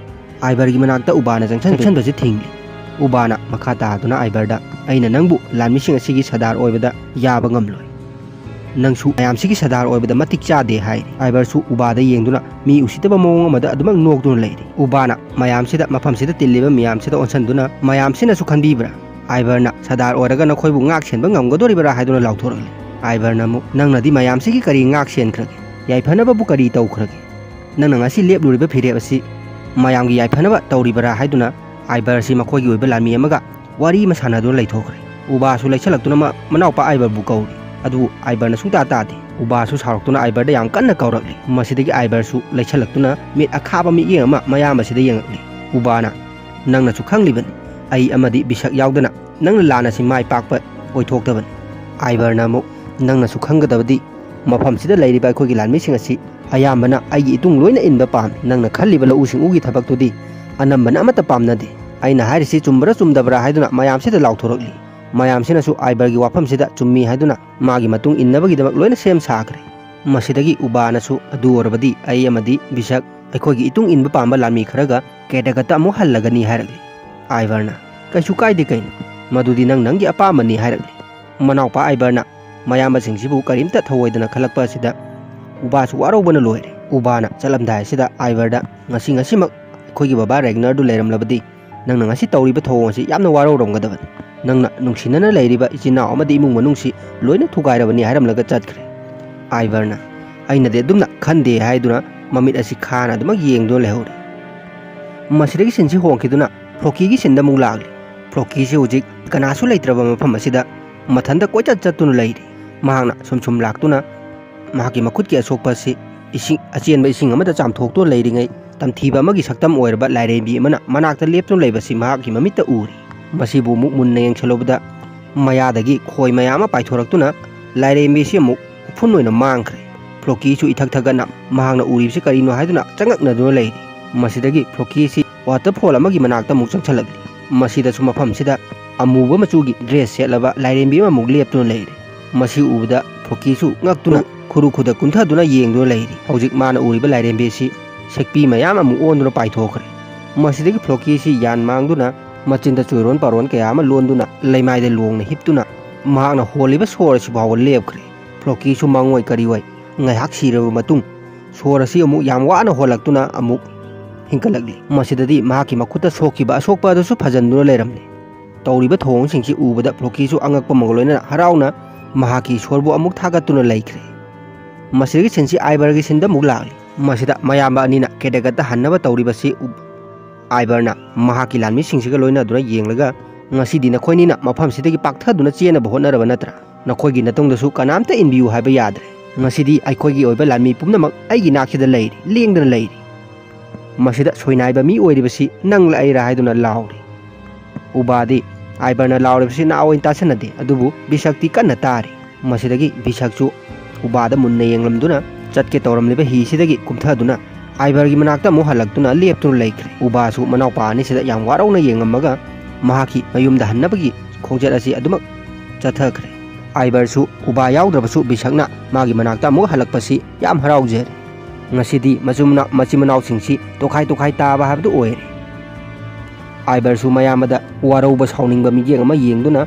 ꯑꯥꯏꯕꯔꯒꯤ ꯃꯅꯥꯛꯇ ꯎꯕꯥꯅ ꯆꯪꯁꯟ-, ꯆꯪꯁꯟꯕꯁꯤ ꯊꯤꯡꯂꯤ꯫ ꯎꯕꯥꯅ ꯃꯈꯥ ꯇꯥꯗꯨꯅ ꯑꯥꯏꯕꯔꯗ, "ꯑꯩꯅ ꯅꯪꯕꯨ ꯂꯥꯟꯃꯤꯁꯤꯡ ꯑꯁꯤꯒꯤ ꯁꯔꯗꯥꯔ ꯑꯣꯏꯕꯗ ꯌꯥꯕ ꯉꯝꯂꯣꯏ꯫ ꯅꯪꯁꯨ ꯃꯌꯥꯝꯁꯤꯒꯤ ꯁꯔꯗꯥꯔ ꯑꯣꯏꯕꯗ ꯃꯇꯤꯛ ꯆꯥꯗꯦ" ꯍꯥꯏꯔꯤ꯫ ꯑꯥꯏꯕꯔꯁꯨ ꯎꯕꯥꯗ ꯌꯦꯡꯗꯨꯅ ꯃꯤ ꯎꯁꯤꯠꯇꯕ ꯃꯑꯣꯡ ꯑꯃꯗ ꯑꯗꯨꯃꯛ ꯅꯣꯛꯇꯨꯅ ꯂꯩꯔꯤ꯫ ꯎꯕꯥꯅ ꯃꯌꯥꯝꯁꯤꯗ, ꯃꯐꯝꯁꯤꯗ ꯇꯤꯜꯂꯤꯕ ꯃꯤꯌꯥꯝꯁꯤꯗ ꯑꯣꯟꯁꯟꯗꯨꯅ, "ꯃꯌꯥꯝꯁꯤꯅꯁꯨ ꯈꯟꯕꯤꯕ꯭ꯔꯥ? ꯑꯥꯏꯕꯔꯅ ꯁꯔꯗꯥꯔ ꯑꯣꯏꯔꯒ ꯅꯈꯣꯏꯕꯨ ꯉꯥꯛ ꯁꯦꯟꯕ ꯉꯝꯒꯗꯣꯔꯤꯕ꯭ꯔꯥ?" ꯍꯥꯏꯗꯨꯅ ꯂꯥꯎꯊꯣꯔꯛꯂꯤ꯫ ꯑꯥꯏꯕꯔꯅ ꯑꯃꯨꯛ, "ꯅꯪꯅꯗꯤ ꯃꯌꯥꯝꯁꯤꯒꯤ ꯀꯔꯤ ꯉꯥꯛ ꯁꯦꯟꯈ꯭ꯔꯒꯦ? ꯌꯥꯏꯐꯅꯕꯕꯨ ꯀꯔꯤ ꯇꯧꯈ꯭ꯔꯒꯦ? ꯅꯪꯅ ꯉꯁꯤ ꯂꯦꯞꯂꯨꯔꯤꯕ ꯐꯤꯔꯦꯞ ꯑꯁꯤ ꯃꯌꯥꯝꯒꯤ ꯌꯥꯏꯐꯅꯕ ꯇꯧꯔꯤꯕꯔꯥ?" ꯍꯥꯏꯗꯨꯅ ꯑꯥꯏꯕꯔ ꯑꯁꯤ ꯃꯈꯣꯏꯒꯤ ꯑꯣꯏꯕ ꯂꯥꯟꯃꯤ ꯑꯃꯒ ꯋꯥꯔꯤ ꯑꯃ ꯁꯥꯟꯅꯗꯨꯅ ꯂꯩꯊꯣꯛꯈ꯭ꯔꯦ꯫ ꯎꯕꯥꯁꯨ ꯂꯩꯁꯜꯂꯛꯇꯨꯅ ꯃ-, ꯃꯅꯥꯎꯄꯥ ꯑꯥꯏꯕꯔꯕꯨ ꯀꯧꯔꯤ꯫ ꯑꯗꯨꯕꯨ ꯑꯥꯏꯕꯔꯅ ꯁꯨꯡꯇꯥ ꯇꯥꯗꯦ꯫ ꯎꯕꯥꯁꯨ ꯁꯥꯎꯔꯛꯇꯨꯅ ꯑꯥꯏꯕꯔꯗ ꯌꯥꯝ ꯀꯟꯅ ꯀꯧꯔꯛꯂꯤ꯫ ꯃꯁꯤꯗꯒꯤ ꯑꯥꯏꯕꯔꯁꯨ ꯂꯩꯁꯜꯂꯛꯇꯨꯅ ꯃꯤꯠ ꯑꯈꯥꯕ ꯃꯤꯠꯌꯦꯡ ꯑꯃ ꯃꯌꯥꯝꯕꯁꯤꯗ ꯌꯦꯡꯉꯛꯂꯤ꯫ ꯎꯕꯥꯅ, "ꯅꯪꯅꯁꯨ ꯈꯪꯂꯤꯕꯅꯤ, ꯑꯩ ꯑꯃꯗꯤ ꯕꯤꯁꯛ ꯌꯥꯎꯗꯅ ꯅꯪꯅ ꯂꯥꯟ ꯑꯁꯤ ꯃꯥꯏ ꯄꯥꯛꯄ ꯑꯣꯏꯊꯣꯛꯇꯕꯅꯤ꯫" ꯑꯥꯏꯕꯔꯅ ꯑꯃꯨꯛ, "ꯅꯪꯅꯁꯨ ꯈꯪꯒꯗꯕꯗꯤ ꯃꯐꯝꯁꯤꯗ ꯂꯩꯔꯤꯕ ꯑꯩꯈꯣꯏꯒꯤ ꯂꯥꯟꯃꯤꯁꯤꯡ ꯑꯁꯤ ꯑꯌꯥꯝꯕꯅ ꯑꯩꯒꯤ ꯏꯇꯨꯡ ꯂꯣꯏꯅ ꯏꯟꯕ ꯄꯥꯝꯃꯤ꯫ ꯅꯪꯅ ꯈꯜꯂꯤꯕ ꯂꯧꯎ ꯁꯤꯡꯎꯒꯤ ꯊꯕꯛꯇꯨꯗꯤ ꯑꯅꯝꯕꯅ ꯑꯃꯠꯇ ꯄꯥꯝꯅꯗꯦ꯫ ꯑꯩꯅ ꯍꯥꯏꯔꯤꯁꯤ ꯆꯨꯝꯕ꯭ꯔꯥ ꯆꯨꯝꯗꯕ꯭ꯔꯥ?" ꯍꯥꯏꯗꯨꯅ ꯃꯌꯥꯝꯁꯤꯗ ꯂꯥꯎꯊꯣꯔꯛꯂꯤ꯫ ꯃꯌꯥꯝꯁꯤꯅꯁꯨ ꯑꯥꯏꯕꯔꯒꯤ ꯋꯥꯐꯝꯁꯤꯗ ꯆꯨꯝꯃꯤ ꯍꯥꯏꯗꯨꯅ ꯃꯥꯒꯤ ꯃꯇꯨꯡ ꯏꯟꯅꯕꯒꯤꯗꯃꯛ ꯂꯣꯏꯅ ꯁꯦꯝ ꯁꯥꯈ꯭ꯔꯦ꯫ ꯃꯁꯤꯗꯒꯤ ꯎꯕꯥꯅꯁꯨ, "ꯑꯗꯨ ꯑꯣꯏꯔꯕꯗꯤ ꯑꯩ ꯑꯃꯗꯤ ꯕꯤꯁꯛ ꯑꯩꯈꯣꯏꯒꯤ ꯏꯇꯨꯡ ꯏꯟꯕ ꯄꯥꯝꯕ ꯂꯥꯟꯃꯤ ꯈꯔꯒ ꯀꯦꯗꯒꯠꯇ ꯑꯃꯨꯛ ꯍꯜꯂꯒꯅꯤ" ꯍꯥꯏꯔꯛꯂꯤ꯫ ꯑꯥꯏꯕꯔꯅ, "ꯀꯩꯁꯨ ꯀꯥꯏꯗꯦ ꯀꯩꯅꯣ, ꯃꯗꯨꯗꯤ ꯅꯪ ꯅꯪꯒꯤ ꯑꯄꯥꯝꯕꯅꯤ" ꯍꯥꯏꯔꯛꯂꯦ꯫ ꯃꯅꯥꯎꯄꯥ ꯑꯥꯏꯕꯔꯅ ꯃꯌꯥꯝꯕꯁꯤꯡꯁꯤꯕꯨ ꯀꯔꯤꯝꯇ ꯊꯧꯑꯣꯏꯗꯅ ꯈꯜꯂꯛꯄ ꯑꯁꯤꯗ ꯎꯕꯥꯁꯨ ꯋꯥꯔꯧꯕꯅ ꯂꯣꯏꯔꯦ꯫ ꯎꯕꯥꯅ ꯆꯠꯂꯝꯗꯥꯏ ꯑꯁꯤꯗ ꯑꯥꯏꯕꯔꯗ, "ꯉꯁꯤ ꯉꯁꯤꯃꯛ ꯑꯩꯈꯣꯏꯒꯤ ꯕꯕꯥ ꯔꯦꯒꯅꯔꯗꯨ ꯂꯩꯔꯝꯂꯕꯗꯤ ꯅꯪꯅ ꯉꯁꯤ ꯇꯧꯔꯤꯕ ꯊꯧꯑꯣꯡ ꯑꯁꯤ ꯌꯥꯝꯅ ꯋꯥꯔꯧꯔꯝꯒꯗꯕꯅꯤ꯫ ꯅꯪꯅ ꯅꯨꯡꯁꯤꯅꯅ ꯂꯩꯔꯤꯕ ꯏꯆꯤꯟ ꯏꯅꯥꯎ ꯑꯃꯗꯤ ꯏꯃꯨꯡ ꯃꯅꯨꯡꯁꯤ ꯂꯣꯏꯅ ꯊꯨꯒꯥꯏꯔꯕꯅꯤ" ꯍꯥꯏꯔꯝꯂꯒ ꯆꯠꯈ꯭ꯔꯦ꯫ ꯑꯥꯏꯕꯔꯅ, "ꯑꯩꯅꯗꯤ ꯑꯗꯨꯝꯅ ꯈꯟꯗꯦ" ꯍꯥꯏꯗꯨꯅ ꯃꯃꯤꯠ ꯑꯁꯤ ꯈꯥꯅ ꯑꯗꯨꯃꯛ ꯌꯦꯡꯗꯨꯅ ꯂꯩꯍꯧꯔꯦ꯫ ꯃꯁꯤꯗꯒꯤ ꯁꯤꯟꯁꯤ ꯍꯣꯡꯈꯤꯗꯨꯅ ꯐ꯭ꯂꯣꯀꯤꯒꯤ ꯁꯤꯟꯗ ꯑꯃꯨꯛ ꯂꯥꯛꯂꯤ꯫ ꯐ꯭ꯂꯣꯀꯤꯁꯤ ꯍꯧꯖꯤꯛ ꯀꯅꯥꯁꯨ ꯂꯩꯇ꯭ꯔꯕ ꯃꯐꯝ ꯑꯁꯤꯗ ꯃꯊꯟꯇ ꯀꯣꯏꯆꯠ ꯆꯠꯇꯨꯅ ꯂꯩꯔꯤ꯫ ꯃꯍꯥꯛꯅ ꯁꯨꯝ ꯁꯨꯝ ꯂꯥꯛꯇꯨꯅ ꯃꯍꯥꯛꯀꯤ ꯃꯈꯨꯠꯀꯤ ꯑꯁꯣꯛꯄ ꯑꯁꯤ ꯏꯁꯤꯡ, ꯑꯆꯦꯟꯕ ꯏꯁꯤꯡ ꯑꯃꯗ ꯆꯥꯝꯊꯣꯛꯇꯨꯅ ꯂꯩꯔꯤꯉꯩ, ꯇꯝꯊꯤꯕ ꯑꯃꯒꯤ ꯁꯛꯇꯝ ꯑꯣꯏꯔꯕ ꯂꯥꯏꯔꯦꯝꯕꯤ ꯑꯃꯅ ꯃꯅꯥꯛꯇ ꯂꯦꯞꯇꯨꯅ ꯂꯩꯕꯁꯤ ꯃꯍꯥꯛꯀꯤ ꯃꯃꯤꯠꯇ ꯎꯔꯤ꯫ ꯃꯁꯤꯕꯨ ꯑꯃꯨꯛ ꯃꯨꯟꯅ ꯌꯦꯡꯁꯤꯜꯂꯨꯕꯗ, ꯃꯌꯥꯗꯒꯤ ꯈꯣꯏ ꯃꯌꯥꯝ ꯑꯃ ꯄꯥꯏꯊꯣꯔꯛꯇꯨꯅ ꯂꯥꯏꯔꯦꯝꯕꯤ ꯑꯁꯤ ꯑꯃꯨꯛ ꯎꯐꯨꯟ ꯑꯣꯏꯅ ꯃꯥꯡꯈ꯭ꯔꯦ꯫ ꯐ꯭ꯂꯣꯀꯤꯁꯨ ꯏꯊꯛ ꯊꯛꯒꯠꯅ ꯃꯍꯥꯛꯅ ꯎꯔꯤꯕꯁꯤ ꯀꯔꯤꯅꯣ ꯍꯥꯏꯗꯨꯅ ꯆꯉꯛꯅꯗꯨꯅ ꯂꯩꯔꯤ꯫ ꯃꯁꯤꯗꯒꯤ ꯐ꯭ꯂꯣꯀꯤ ꯑꯁꯤ ꯋꯥꯇꯔꯐꯣꯜ ꯑꯃꯒꯤ ꯃꯅꯥꯛꯇ ꯑꯃꯨꯛ ꯆꯪꯁꯤꯜꯂꯛꯂꯤ꯫ ꯃꯁꯤꯗꯁꯨ ꯃꯐꯝꯁꯤꯗ ꯑꯃꯨꯕ ꯃꯆꯨꯒꯤ ꯗ꯭ꯔꯦꯁ ꯁꯦꯠꯂꯕ ꯂꯥꯏꯔꯦꯝꯕꯤ ꯑꯃꯃꯨꯛ ꯂꯦꯞꯇꯨꯅ ꯂꯩꯔꯦ꯫ ꯃꯁꯤ ꯎꯕꯗ ꯐ꯭ꯂꯣꯀꯤꯁꯨ ꯉꯛꯇꯨꯅ ꯈꯨꯔꯨ ꯈꯨꯗ ꯀꯨꯟꯊꯗꯨꯅ ꯌꯦꯡꯗꯨꯅ ꯂꯩꯔꯤ꯫ ꯍꯧꯖꯤꯛ ꯃꯥꯅ ꯎꯔꯤꯕ ꯂꯥꯏꯔꯦꯝꯕꯤ ꯑꯁꯤ ꯁꯦꯛꯄꯤ ꯃꯌꯥꯝ ꯑꯃꯨꯛ ꯑꯣꯟꯗꯨꯅ ꯄꯥꯏꯊꯣꯛꯈ꯭ꯔꯦ꯫ ꯃꯁꯤꯗꯒꯤ ꯐ꯭ꯂꯣꯀꯤꯁꯤ ꯌꯥꯟ ꯃꯥꯡꯗꯨꯅ ꯃꯆꯤꯟꯗ ꯆꯣꯏꯔꯣꯟ ꯄꯥꯔꯣꯟ ꯀꯌꯥ ꯑꯃ ꯂꯣꯟꯗꯨꯅ ꯂꯩꯃꯥꯏꯗ ꯂꯣꯡꯅ ꯍꯤꯞꯇꯨꯅ ꯃꯍꯥꯛꯅ ꯍꯣꯜꯂꯤꯕ ꯁꯣꯔ ꯑꯁꯤ ꯐꯥꯎꯕ ꯂꯦꯞꯈ꯭ꯔꯦ꯫ ꯐ꯭ꯂꯣꯀꯤꯁꯨ ꯃꯪꯑꯣꯏ ꯀꯔꯤꯑꯣꯏ ꯉꯥꯏꯍꯥꯛ ꯁꯤꯔꯕ ꯃꯇꯨꯡ ꯁꯣꯔ ꯑꯁꯤ ꯑꯃꯨꯛ ꯌꯥꯝ ꯋꯥꯅ ꯍꯣꯜꯂꯛꯇꯨꯅ ꯑꯃꯨꯛ ꯍꯤꯡꯒꯠꯂꯛꯂꯤ꯫ ꯃꯁꯤꯗꯗꯤ ꯃꯍꯥꯛꯀꯤ ꯃꯈꯨꯠꯇ ꯁꯣꯛꯈꯤꯕ ꯑꯁꯣꯛꯄ ꯑꯗꯨꯁꯨ ꯐꯖꯟꯗꯨꯅ ꯂꯩꯔꯝꯂꯦ꯫ ꯇꯧꯔꯤꯕ ꯊꯧꯑꯣꯡꯁꯤꯡꯁꯤ ꯎꯕꯗ ꯐ꯭ꯂꯣꯀꯤꯁꯨ ꯑꯉꯛꯄ ꯑꯃꯒ ꯂꯣꯏꯅꯅ ꯍꯔꯥꯎꯅ ꯃꯍꯥꯛꯀꯤ ꯏꯁꯣꯔꯕꯨ ꯑꯃꯨꯛ ꯊꯥꯒꯠꯇꯨꯅ ꯂꯩꯈ꯭ꯔꯦ꯫ ꯃꯁꯤꯗꯒꯤ ꯁꯤꯟꯁꯤ ꯑꯥꯏꯕꯔꯒꯤ ꯁꯤꯟꯗ ꯑꯃꯨꯛ ꯂꯥꯛꯂꯤ꯫ ꯃꯁꯤꯗ ꯃꯌꯥꯝꯕ ꯑꯅꯤꯅ ꯀꯦꯗꯒꯠꯇ ꯍꯟꯅꯕ ꯇꯧꯔꯤꯕꯁꯤ ꯎ-, ꯑꯥꯏꯕꯔꯅ ꯃꯍꯥꯛꯀꯤ ꯂꯥꯟꯃꯤꯁꯤꯡꯁꯤꯒ ꯂꯣꯏꯅꯗꯨꯅ ꯌꯦꯡꯂꯒ, "ꯉꯁꯤꯗꯤ ꯅꯈꯣꯏꯅꯤꯅ ꯃꯐꯝꯁꯤꯗꯒꯤ ꯄꯥꯛꯊꯗꯨꯅ ꯆꯦꯟꯅꯕ ꯍꯣꯠꯅꯔꯕ ꯅꯠꯇ꯭ꯔꯥ? ꯅꯈꯣꯏꯒꯤ ꯅꯇꯨꯡꯗꯁꯨ ꯀꯅꯥꯝꯇ ꯏꯟꯕꯤꯌꯨ ꯍꯥꯏꯕ ꯌꯥꯗ꯭ꯔꯦ꯫ ꯉꯁꯤꯗꯤ ꯑꯩꯈꯣꯏꯒꯤ ꯑꯣꯏꯕ ꯂꯥꯟꯃꯤ ꯄꯨꯝꯅꯃꯛ ꯑꯩꯒꯤ ꯅꯥꯛꯁꯤꯗ ꯂꯩꯔꯤ, ꯂꯦꯡꯗꯅ ꯂꯩꯔꯤ꯫ ꯃꯁꯤꯗ ꯁꯣꯏꯅꯥꯏꯕ ꯃꯤ ꯑꯣꯏꯔꯤꯕꯁꯤ ꯅꯪꯂ ꯑꯩꯔꯥ?" ꯍꯥꯏꯗꯨꯅ ꯂꯥꯎꯔꯤ꯫ ꯎꯕꯥꯗꯤ ꯑꯥꯏꯕꯔꯅ ꯂꯥꯎꯔꯤꯕꯁꯤ ꯅꯥ ꯑꯣꯏꯅ ꯇꯥꯁꯟꯅꯗꯦ, ꯑꯗꯨꯕꯨ ꯕꯤꯁꯛꯇꯤ ꯀꯟꯅ ꯇꯥꯔꯤ꯫ ꯃꯁꯤꯗꯒꯤ ꯕꯤꯁꯛꯁꯨ ꯎꯕꯥꯗ ꯃꯨꯟꯅ ꯌꯦꯡꯂꯝꯗꯨꯅ ꯆꯠꯀꯦ ꯇꯧꯔꯝꯂꯤꯕ ꯍꯤꯁꯤꯗꯒꯤ ꯀꯨꯝꯊꯗꯨꯅ ꯑꯥꯏꯕꯔꯒꯤ ꯃꯅꯥꯛꯇ ꯑꯃꯨꯛ ꯍꯜꯂꯛꯇꯨꯅ ꯂꯦꯞꯇꯨꯅ ꯂꯩꯈ꯭ꯔꯦ꯫ ꯎꯕꯥꯁꯨ ꯃꯅꯥꯎꯄꯥ ꯑꯅꯤꯁꯤꯗ ꯌꯥꯝ ꯋꯥꯔꯧꯅ ꯌꯦꯡꯂꯝꯃꯒ ꯃꯍꯥꯛꯀꯤ ꯃꯌꯨꯝꯗ ꯍꯟꯅꯕꯒꯤ ꯈꯣꯡꯆꯠ ꯑꯁꯤ ꯑꯗꯨꯃꯛ ꯆꯠꯊꯈ꯭ꯔꯦ꯫ ꯑꯥꯏꯕꯔꯁꯨ ꯎꯕꯥ ꯌꯥꯎꯗ꯭ꯔꯕꯁꯨ ꯕꯤꯁꯛꯅ ꯃꯥꯒꯤ ꯃꯅꯥꯛꯇ ꯑꯃꯨꯛ ꯍꯜꯂꯛꯄꯁꯤ ꯌꯥꯝ ꯍꯔꯥꯎꯖꯔꯦ꯫ ꯉꯁꯤꯗꯤ ꯃꯆꯤꯟ ꯃꯅꯥꯎ, ꯃꯆꯤꯟ ꯃꯅꯥꯎꯁꯤꯡꯁꯤ ꯇꯣꯈꯥꯏ ꯇꯣꯈꯥꯏ ꯇꯥꯕ ꯍꯥꯏꯕꯗꯨ ꯑꯣꯏꯔꯦ꯫ ꯍꯥꯏꯕꯔꯁꯨ ꯃꯌꯥꯝꯕꯗ ꯋꯥꯔꯧꯕ ꯁꯥꯎꯅꯤꯡꯕ ꯃꯤꯠꯌꯦꯡ ꯑꯃ ꯌꯦꯡꯗꯨꯅ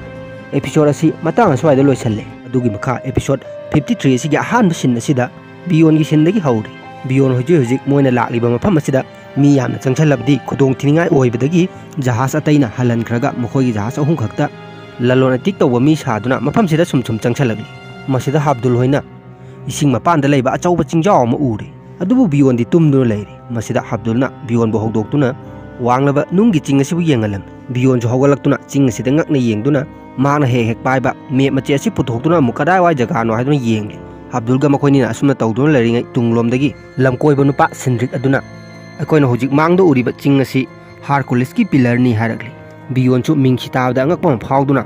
episode ꯑꯁꯤ ꯃꯇꯥꯡ ꯑꯁ꯭ꯋꯥꯏꯗ ꯂꯣꯏꯁꯜꯂꯦ꯫ ꯑꯗꯨꯒꯤ ꯃꯈꯥ episode fifty three ꯑꯁꯤꯒꯤ ꯑꯍꯥꯟꯕ scene ꯑꯁꯤꯗ ꯕꯤꯌꯣꯟꯒꯤ sceneꯗꯒꯤ ꯍꯧꯔꯤ꯫ ꯕꯤꯌꯣꯟ ꯍꯧꯖꯤꯛ ꯍꯧꯖꯤꯛ ꯃꯣꯏꯅ ꯂꯥꯛꯂꯤꯕ ꯃꯐꯝ ꯑꯁꯤꯗ ꯃꯤ ꯌꯥꯝꯅ ꯆꯪꯁꯜꯂꯕꯗꯤ ꯈꯨꯗꯣꯡ ꯊꯤꯅꯤꯡꯉꯥꯏ ꯑꯣꯏꯕꯗꯒꯤ ꯖꯍꯥꯖ ꯑꯇꯩꯅ ꯍꯜꯍꯟꯈ꯭ꯔꯒ ꯃꯈꯣꯏꯒꯤ ꯖꯍꯥꯖ ꯑꯍꯨꯝ ꯈꯛꯇ ꯂꯂꯣꯟ ꯏꯇꯤꯛ ꯇꯧꯕ ꯃꯤ ꯁꯥꯗꯨꯅ ꯃꯐꯝꯁꯤꯗ ꯁꯨꯝ ꯁꯨꯝ ꯆꯪꯁꯜꯂꯛꯂꯤ꯫ ꯃꯁꯤꯗ ꯍꯥꯞꯗꯨꯜ ꯍꯣꯏꯅ ꯏꯁꯤꯡ ꯃꯄꯥꯟꯗ ꯂꯩꯕ ꯑꯆꯧꯕ ꯆꯤꯡꯖꯥꯎ ꯑꯃ ꯎꯔꯦ꯫ ꯑꯗꯨꯕꯨ ꯕꯤꯌꯣꯟꯗꯤ ꯇꯨꯝꯗꯨꯅ ꯂꯩꯔꯦ꯫ ꯃꯁꯤꯗ ꯍꯥꯞꯗꯨꯜꯅ ꯕꯤꯌꯣꯟꯕꯨ ꯍꯧꯗꯣꯛꯇꯨꯅ ꯋꯥꯡꯂꯕ ꯅꯨꯡꯒꯤ ꯆꯤꯡ ꯑꯁꯤꯕꯨ ꯌꯦꯡꯍꯜꯂꯝꯃꯤ꯫ ꯕꯤꯌꯣꯟꯁꯨ ꯍꯧꯒꯠꯂꯛꯇꯨꯅ ꯆꯤꯡ ꯑꯁꯤꯗ ꯉꯛꯅ ꯌꯦꯡꯗꯨꯅ ꯃꯍꯥꯛꯅ ꯍꯦꯛ ꯍꯦꯛ ꯄꯥꯏꯕ map ꯃꯆꯦꯠ ꯑꯁꯤ ꯄꯨꯊꯣꯛꯇꯨꯅ ꯑꯃꯨꯛ ꯀꯗꯥꯏꯋꯥꯏ ꯖꯒꯥꯅꯣ ꯍꯥꯏꯗꯨꯅ ꯌꯦꯡꯂꯤ꯫ ꯍꯥꯞꯗꯨꯜꯒ ꯃꯈꯣꯏꯅꯤꯅ ꯑꯁꯨꯝꯅ ꯇꯧꯗꯨꯅ ꯂꯩꯔꯤꯉꯩ ꯇꯨꯡꯂꯣꯝꯗꯒꯤ ꯂꯝꯀꯣꯏꯕ ꯅꯨꯄꯥ ꯁꯤꯟꯗ꯭ꯔꯤꯛ ꯑꯗꯨꯅ ꯑꯩꯈꯣꯏꯅ ꯍꯧꯖꯤꯛ ꯃꯥꯡꯗ ꯎꯔꯤꯕ ꯆꯤꯡ ꯑꯁꯤ ꯍꯥꯔꯀꯨꯂꯤꯁꯀꯤ pillarꯅꯤ ꯍꯥꯏꯔꯛꯂꯤ꯫ ꯕꯤꯌꯣꯟꯁꯨ ꯃꯤꯡꯁꯤ ꯇꯥꯕꯗ ꯑꯉꯛꯄ ꯑꯃ ꯐꯥꯎꯗꯨꯅ